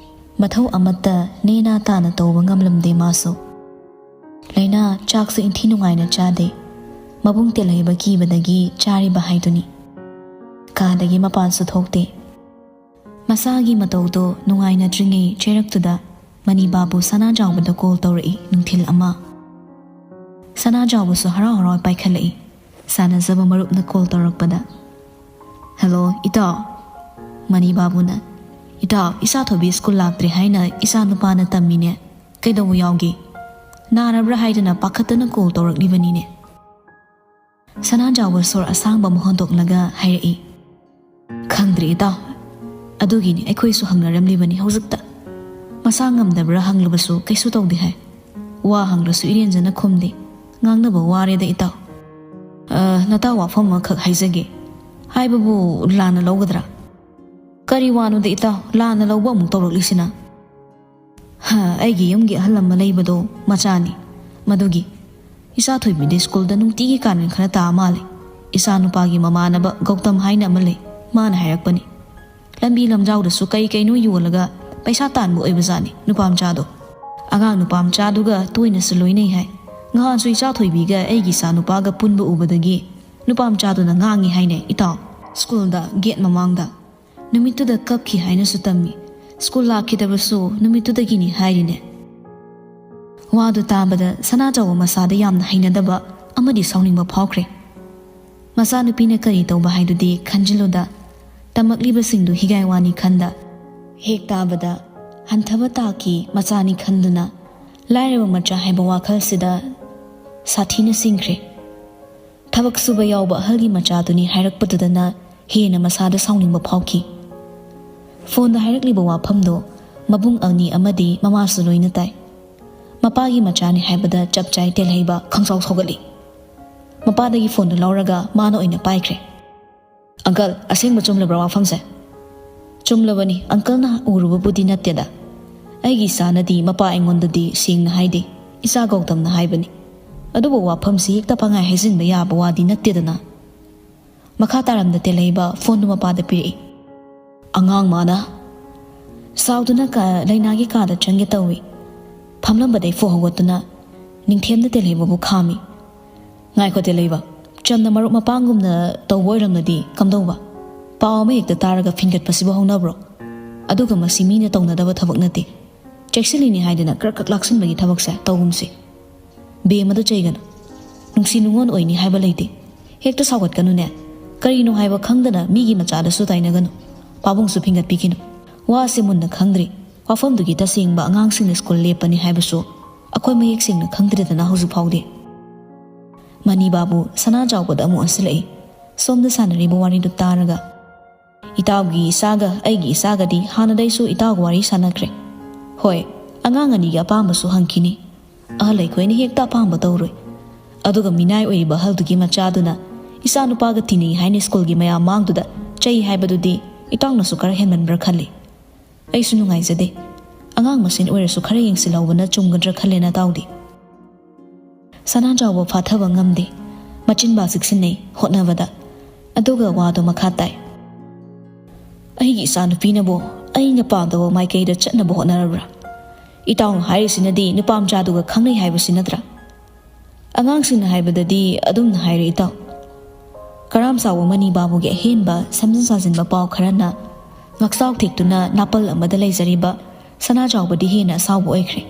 ꯃꯊꯧ ꯑꯃꯠꯇ ꯅꯦꯅꯥ ꯇꯥꯅ ꯇꯧꯕ ꯉꯝꯂꯝꯗꯦ ꯃꯥꯁꯨ꯫ ꯂꯩꯅꯥ ꯆꯥꯛꯁꯨ ꯏꯟꯊꯤ ꯅꯨꯡꯉꯥꯏꯅ ꯆꯥꯗꯦ꯫ ꯃꯕꯨꯡ ꯇꯦꯜꯍꯩꯕ ꯀꯤꯕꯗꯒꯤ ꯆꯥꯔꯤꯕ ꯍꯥꯏꯗꯨꯅꯤ꯫ ꯀꯥꯗꯒꯤ ꯃꯄꯥꯟꯁꯨ ꯊꯣꯛꯇꯦ꯫ ꯃꯁꯥꯒꯤ ꯃꯇꯧꯗꯣ ꯅꯨꯡꯉꯥꯏꯅꯗ꯭ꯔꯤꯉꯩ ꯆꯩꯔꯛꯇꯨꯗ ꯃꯅꯤꯕꯥꯕꯨ ꯁꯅꯥꯖꯥꯎꯕꯗ ꯀꯣꯜ ꯇꯧꯔꯛꯏ ꯅꯨꯡꯊꯤꯜ ꯑꯃ꯫ ꯁꯅꯥꯖꯥꯎꯕꯁꯨ ꯍꯔꯥꯎ ꯍꯔꯥꯎ ꯄꯥꯏꯈꯠꯂꯛꯏ꯫ ꯁꯥꯟꯅꯖꯕ ꯃꯔꯨꯞꯅ ꯀꯣꯜ ꯇꯧꯔꯛꯄꯗ, "ꯍꯦꯜꯂꯣ, ꯏꯇꯥꯎ"꯫ ꯃꯅꯤꯕꯥꯕꯨꯅ, "ꯏꯇꯥꯎ, ꯏꯆꯥ ꯊꯣꯏꯕꯤ ꯁ꯭ꯀꯨꯜ ꯂꯥꯛꯇ꯭ꯔꯤ ꯍꯥꯏꯅ ꯏꯆꯥ ꯅꯨꯄꯥꯅ ꯇꯝꯃꯤꯅꯦ꯫ ꯀꯩꯗꯧꯕ ꯌꯥꯎꯒꯦ? ꯅꯥꯔꯕ꯭ꯔꯥ ꯍꯥꯏꯗꯅ ꯄꯥꯈꯠꯇꯅ ꯀꯣꯜ ꯇꯧꯔꯛꯂꯤꯕꯅꯤꯅꯦ"꯫ ꯁꯅꯥꯖꯥꯎꯕ ꯁꯣꯔ ꯑꯁꯥꯡꯕ ꯑꯃ ꯍꯣꯟꯗꯣꯛꯂꯒ ꯍꯥꯏꯔꯛꯏ, "ꯈꯪꯗ꯭ꯔꯦ ꯏꯇꯥꯎ, ꯑꯗꯨꯒꯤꯅꯤ ꯑꯩꯈꯣꯏꯁꯨ ꯍꯪꯅꯔꯝꯂꯤꯕꯅꯤ ꯍꯧꯖꯤꯛꯇ꯫ ꯃꯁꯥ ꯉꯝꯗꯕ꯭ꯔꯥ ꯍꯪꯂꯕꯁꯨ ꯀꯩꯁꯨ ꯇꯧꯗꯦ ꯍꯥꯏ꯫ ꯋꯥ ꯍꯪꯂꯁꯨ ꯏꯔꯦꯟꯖꯅ ꯈꯨꯝꯗꯦ꯫ ꯉꯥꯡꯅꯕ ꯋꯥꯔꯦꯗ ꯏꯇꯥꯎ꯫ ꯑ, ꯅꯇꯥꯎ, ꯋꯥꯐꯝ ꯑꯃꯈꯛ ꯍꯥꯏꯖꯒꯦ꯫ ꯍꯥꯏꯕꯕꯨ ꯂꯥꯟꯅ ꯂꯧꯒꯗ꯭ꯔꯥ?" "ꯀꯔꯤ ꯋꯥꯅꯣꯗ ꯏꯇꯥꯎ, ꯂꯥꯟꯅ ꯂꯧꯕ ꯑꯃꯨꯛ ꯇꯧꯔꯛꯂꯤꯁꯤꯅ?" "ꯍꯥ, ꯑꯩꯒꯤ ꯌꯨꯝꯒꯤ ꯑꯍꯜ ꯑꯃ ꯂꯩꯕꯗꯣ ꯃꯆꯥꯅꯤ꯫ ꯃꯗꯨꯒꯤ ꯏꯆꯥ ꯊꯣꯏꯕꯤꯗꯤ ꯁ꯭ꯀꯨꯜꯗ ꯅꯨꯡꯇꯤꯒꯤ ꯀꯥꯔꯟ ꯈꯔ ꯇꯥ ꯃꯥꯜꯂꯦ꯫ ꯏꯆꯥ ꯅꯨꯄꯥꯒꯤ ꯃꯃꯥꯟꯅꯕ ꯒꯧꯇꯝ ꯍꯥꯏꯅ ꯑꯃ ꯂꯩ, ꯃꯥꯅ ꯍꯥꯏꯔꯛꯄꯅꯤ꯫ ꯂꯝꯕꯤ ꯂꯝꯖꯥꯎꯗꯁꯨ ꯀꯩ ꯀꯩꯅꯣ ꯌꯣꯜꯂꯒ ꯄꯩꯁꯥ ꯇꯥꯟꯕ ꯑꯣꯏꯕꯖꯥꯠꯅꯤ ꯅꯨꯄꯥ ꯃꯆꯥꯗꯣ꯫ ꯑꯉꯥꯡ ꯅꯨꯄꯥ ꯃꯆꯥꯗꯨꯒ ꯇꯣꯏꯅꯁꯨ ꯂꯣꯏꯅꯩ ꯍꯥꯏ꯫ ꯉꯍꯥꯟꯁꯨ ꯏꯆꯥ ꯊꯣꯏꯕꯤꯒ ꯑꯩꯒꯤ ꯏꯆꯥ ꯅꯨꯄꯥꯒ ꯄꯨꯟꯕ ꯎꯕꯗꯒꯤ ꯅꯨꯄꯥ ꯃꯆꯥꯗꯨꯅ ꯉꯥꯡꯉꯤ ꯍꯥꯏꯅꯦ ꯏꯇꯥꯎ꯫ ꯁ꯭ꯀꯨꯜꯗ ꯒꯦꯠ ꯃꯃꯥꯡꯗ ꯅꯨꯃꯤꯠꯇꯨꯗ ꯀꯞꯈꯤ ꯍꯥꯏꯅꯁꯨ ꯇꯝꯃꯤ꯫ ꯁ꯭ꯀꯨꯜ ꯂꯥꯛꯈꯤꯗꯕꯁꯨ ꯅꯨꯃꯤꯠꯇꯨꯗꯒꯤꯅꯤ ꯍꯥꯏꯔꯤꯅꯦ꯫ ꯋꯥꯗꯨ ꯇꯥꯕꯗ ꯁꯅꯥꯆꯧꯕ ꯃꯁꯥꯗ ꯌꯥꯝꯅ ꯍꯩꯅꯗꯕ ꯑꯃꯗꯤ ꯁꯥꯎꯅꯤꯡꯕ ꯐꯥꯎꯈ꯭ꯔꯦ꯫ ꯃꯆꯥꯅꯨꯄꯤꯅ ꯀꯔꯤ ꯇꯧꯕ ꯍꯥꯏꯗꯨꯗꯤ ꯈꯟꯖꯤꯜꯂꯨꯗ, ꯇꯝꯃꯛꯂꯤꯕꯁꯤꯡꯗꯨ ꯍꯤꯒꯥꯏ ꯋꯥꯅꯤ ꯈꯟꯗ, ꯍꯦꯛ ꯇꯥꯕꯗ ꯍꯟꯊꯕ ꯇꯥꯈꯤ ꯃꯆꯥꯅꯤ ꯈꯟꯗꯨꯅ, ꯂꯥꯏꯔꯕ ꯃꯆꯥ ꯍꯥꯏꯕ ꯋꯥꯈꯜꯁꯤꯗ ꯁꯥꯊꯤꯅ ꯆꯤꯡꯈ꯭ꯔꯦ꯫ ꯊꯕꯛ ꯁꯨꯕ ꯌꯥꯎꯕ ꯑꯍꯜꯒꯤ ꯃꯆꯥꯗꯨꯅꯤ ꯍꯥꯏꯔꯛꯄꯗꯨꯗꯅ ꯍꯦꯟꯅ ꯃꯁꯥꯗ ꯁꯥꯎꯅꯤꯡꯕ ꯐꯥꯎꯈꯤ꯫ ꯐꯣꯟꯗ ꯍꯥꯏꯔꯛꯂꯤꯕ ꯋꯥꯐꯝꯗꯣ ꯃꯕꯨꯡ ꯑꯅꯤ ꯑꯃꯗꯤ ꯃꯃꯥꯁꯨ ꯂꯣꯏꯅ ꯇꯥꯏ꯫ ꯃꯄꯥꯒꯤ ꯃꯆꯥꯅꯤ ꯍꯥꯏꯕꯗ ꯆꯞ ꯆꯥꯏ ꯇꯦꯜꯍꯩꯕ ꯈꯪꯁꯥꯎ ꯁꯥꯎꯒꯠꯂꯤ꯫ ꯃꯄꯥꯗꯒꯤ ꯐꯣꯟꯗꯨ ꯂꯧꯔꯒ ꯃꯥꯅ ꯑꯣꯏꯅ ꯄꯥꯏꯈ꯭ꯔꯦ꯫ "ꯑꯪꯀꯜ, ꯑꯁꯦꯡꯕ ꯆꯨꯝꯂꯕ꯭ꯔꯥ ꯋꯥꯐꯝꯁꯦ?" "ꯆꯨꯝꯂꯕꯅꯤ, ꯑꯪꯀꯜꯅ ꯎꯔꯨꯕꯕꯨꯗꯤ ꯅꯠꯇꯦꯗ꯫ ꯑꯩꯒꯤ ꯏꯆꯥꯅꯗꯤ ꯃꯄꯥ ꯑꯩꯉꯣꯟꯗꯗꯤ ꯁꯦꯡꯅ ꯍꯥꯏꯗꯦ, ꯏꯆꯥ ꯒꯧꯇꯝꯅ ꯍꯥꯏꯕꯅꯤ꯫ ꯑꯗꯨꯕꯨ ꯋꯥꯐꯝꯁꯤ ꯍꯦꯛꯇ ꯄꯪꯍꯥꯏ ꯍꯥꯏꯖꯤꯟꯕ ꯌꯥꯕ ꯋꯥꯗꯤ ꯅꯠꯇꯦꯗꯅ꯫" ꯃꯈꯥ ꯇꯥꯔꯝꯗ ꯇꯦꯜꯍꯩꯕ ꯐꯣꯟꯗꯨ ꯃꯄꯥꯗ ꯄꯤꯔꯛꯏ꯫ ꯑꯉꯥꯡ ꯃꯥꯅ ꯁꯥꯎꯗꯨꯅ ꯀꯥ-, ꯂꯩꯅꯥꯒꯤ ꯀꯥꯗ ꯆꯪꯒꯦ ꯇꯧꯏ꯫ ꯐꯝꯂꯝꯕꯗꯩ ꯐꯨ ꯍꯧꯒꯠꯇꯨꯅ ꯅꯤꯡꯊꯦꯝꯅ ꯇꯦꯜꯍꯩꯕꯕꯨ ꯈꯥꯝꯃꯤ꯫ "ꯉꯥꯏꯈꯣ ꯇꯦꯜꯍꯩꯕ, ꯆꯝꯅ ꯃꯔꯨꯞ ꯃꯄꯥꯡꯒꯨꯝꯅ ꯇꯧꯕ ꯑꯣꯏꯔꯝꯂꯗꯤ ꯀꯝꯗꯧꯕ? ꯄꯥꯎ ꯑꯃ ꯍꯦꯛꯇ ꯇꯥꯔꯒ ꯐꯤꯟꯒꯠꯄꯁꯤꯕꯨ ꯍꯧꯅꯕ꯭ꯔꯣ? ꯑꯗꯨꯒ ꯃꯁꯤ ꯃꯤꯅ ꯇꯧꯅꯗꯕ ꯊꯕꯛ ꯅꯠꯇꯦ꯫ ꯆꯦꯛꯁꯤꯜꯂꯤꯅꯤ ꯍꯥꯏꯗꯅ ꯀ꯭ꯔꯛ ꯀ꯭ꯔꯛ ꯂꯥꯛꯁꯤꯟꯕꯒꯤ ꯊꯕꯛꯁꯦ ꯇꯧꯒꯨꯝꯁꯤ꯫ ꯕꯦꯝꯃꯗ ꯆꯩꯒꯅꯨ꯫ ꯅꯨꯡꯁꯤ ꯅꯨꯡꯉꯣꯟ ꯑꯣꯏꯅꯤ ꯍꯥꯏꯕ ꯂꯩꯇꯦ꯫ ꯍꯦꯛꯇ ꯁꯥꯎꯒꯠꯀꯅꯨꯅꯦ꯫ ꯀꯔꯤꯅꯣ ꯍꯥꯏꯕ ꯈꯪꯗꯅ ꯃꯤꯒꯤ ꯃꯆꯥꯗꯁꯨ ꯇꯥꯏꯅꯒꯅꯨ꯫ ꯄꯥꯕꯨꯡꯁꯨ ꯐꯤꯡꯒꯠꯄꯤꯈꯤꯅꯨ꯫ ꯋꯥꯁꯦ ꯃꯨꯟꯅ ꯈꯪꯗ꯭ꯔꯤ꯫ ꯋꯥꯐꯝꯗꯨꯒꯤ ꯇꯁꯦꯡꯕ ꯑꯉꯥꯡꯁꯤꯡꯅ ꯁ꯭ꯀꯨꯜ ꯂꯦꯞꯄꯅꯤ ꯍꯥꯏꯕꯁꯨ ꯑꯩꯈꯣꯏ ꯃꯌꯦꯛ ꯁꯦꯡꯅ ꯈꯪꯗ꯭ꯔꯦꯗꯅ ꯍꯧꯖꯤꯛ ꯐꯥꯎꯗꯤ꯫" ꯃꯅꯤ ꯕꯥꯕꯨ ꯁꯅꯥ ꯆꯥꯎꯕꯗ ꯑꯃꯨꯛ ꯑꯣꯟꯁꯤꯜꯂꯛꯏ꯫ ꯁꯣꯝꯗ ꯁꯥꯟꯅꯔꯤꯕ ꯋꯥꯔꯤꯗꯨ ꯇꯥꯔꯒ, "ꯏꯇꯥꯎꯒꯤ ꯏꯆꯥꯒ ꯑꯩꯒꯤ ꯏꯆꯥꯒꯗꯤ ꯍꯥꯟꯅꯗꯩꯁꯨ ꯏꯇꯥꯎꯒ ꯋꯥꯔꯤ ꯁꯥꯟꯅꯈ꯭ꯔꯦ꯫ ꯍꯣꯏ, ꯑꯉꯥꯡ ꯑꯅꯤꯒꯤ ꯑꯄꯥꯝꯕꯁꯨ ꯍꯪꯈꯤꯅꯤ꯫ ꯑꯍꯜ ꯑꯩꯈꯣꯏꯅ ꯍꯦꯛꯇ ꯑꯄꯥꯝꯕ ꯇꯧꯔꯣꯏ꯫ ꯑꯗꯨꯒ ꯃꯤꯅꯥꯏ ꯑꯣꯏꯔꯤꯕ ꯑꯍꯜꯗꯨꯒꯤ ꯃꯆꯥꯗꯨꯅ ꯏꯆꯥ ꯅꯨꯄꯥꯒ ꯇꯤꯟꯅꯩ ꯍꯥꯏꯅ ꯁ꯭ꯀꯨꯜꯒꯤ ꯃꯌꯥꯝ ꯃꯥꯡꯗꯨꯗ ꯆꯩ ꯍꯥꯏꯕꯗꯨꯗꯤ ꯏꯇꯥꯎꯅꯁꯨ ꯈꯔ ꯍꯦꯟꯃꯟꯕ꯭ꯔꯥ ꯈꯜꯂꯤ꯫ ꯑꯩꯁꯨ ꯅꯨꯡꯉꯥꯏꯖꯗꯦ꯫ ꯑꯉꯥꯡ ꯃꯁꯦꯟ ꯑꯣꯏꯔꯁꯨ ꯈꯔ ꯌꯦꯡꯁꯤꯜꯍꯧꯕꯅ ꯆꯨꯝꯒꯗ꯭ꯔꯥ ꯈꯜꯂꯦ ꯅꯇꯥꯎꯗꯤ꯫" ꯁꯅꯥꯖꯥꯎꯕ ꯐꯥꯊꯕ ꯉꯝꯗꯦ꯫ ꯃꯆꯤꯟꯕꯥ ꯆꯤꯛꯁꯤꯟꯅꯩ ꯍꯣꯠꯅꯕꯗ꯫ ꯑꯗꯨꯒ ꯋꯥꯗꯣ ꯃꯈꯥ ꯇꯥꯏ꯫ ꯑꯩꯒꯤ ꯏꯆꯥꯅꯨꯄꯤꯅꯕꯨ ꯑꯩꯅ ꯄꯥꯝꯗꯕ ꯃꯥꯏꯀꯩꯗ ꯆꯠꯅꯕ ꯍꯣꯠꯅꯔꯕ꯭ꯔꯥ? ꯏꯇꯥꯎꯅ ꯍꯥꯏꯔꯤꯁꯤꯅꯗꯤ ꯅꯨꯄꯥ ꯃꯆꯥꯗꯨꯒ ꯈꯪꯅꯩ ꯍꯥꯏꯕꯁꯤ ꯅꯠꯇ꯭ꯔꯥ? ꯑꯉꯥꯡꯁꯤꯡꯅ ꯍꯥꯏꯕꯗꯗꯤ ꯑꯗꯨꯝꯅ ꯍꯥꯏꯔꯦ ꯏꯇꯥꯎ꯫ ꯀꯔꯥꯝ ꯆꯥꯎꯕ ꯃꯅꯤ ꯕꯥꯕꯨꯒꯤ ꯑꯍꯦꯟꯕ ꯁꯦꯝꯖꯤꯟ ꯁꯥꯖꯤꯟꯕ ꯄꯥꯎ ꯈꯔꯅ ꯉꯥꯛꯆꯥꯎ ꯊꯦꯛꯇꯨꯅ ꯅꯥꯄꯜ ꯑꯃꯗ ꯂꯩꯖꯔꯤꯕ ꯁꯅꯥꯖꯥꯎꯕꯗꯤ ꯍꯦꯟꯅ ꯑꯁꯥꯎꯕ ꯑꯣꯏꯈ꯭ꯔꯦ꯫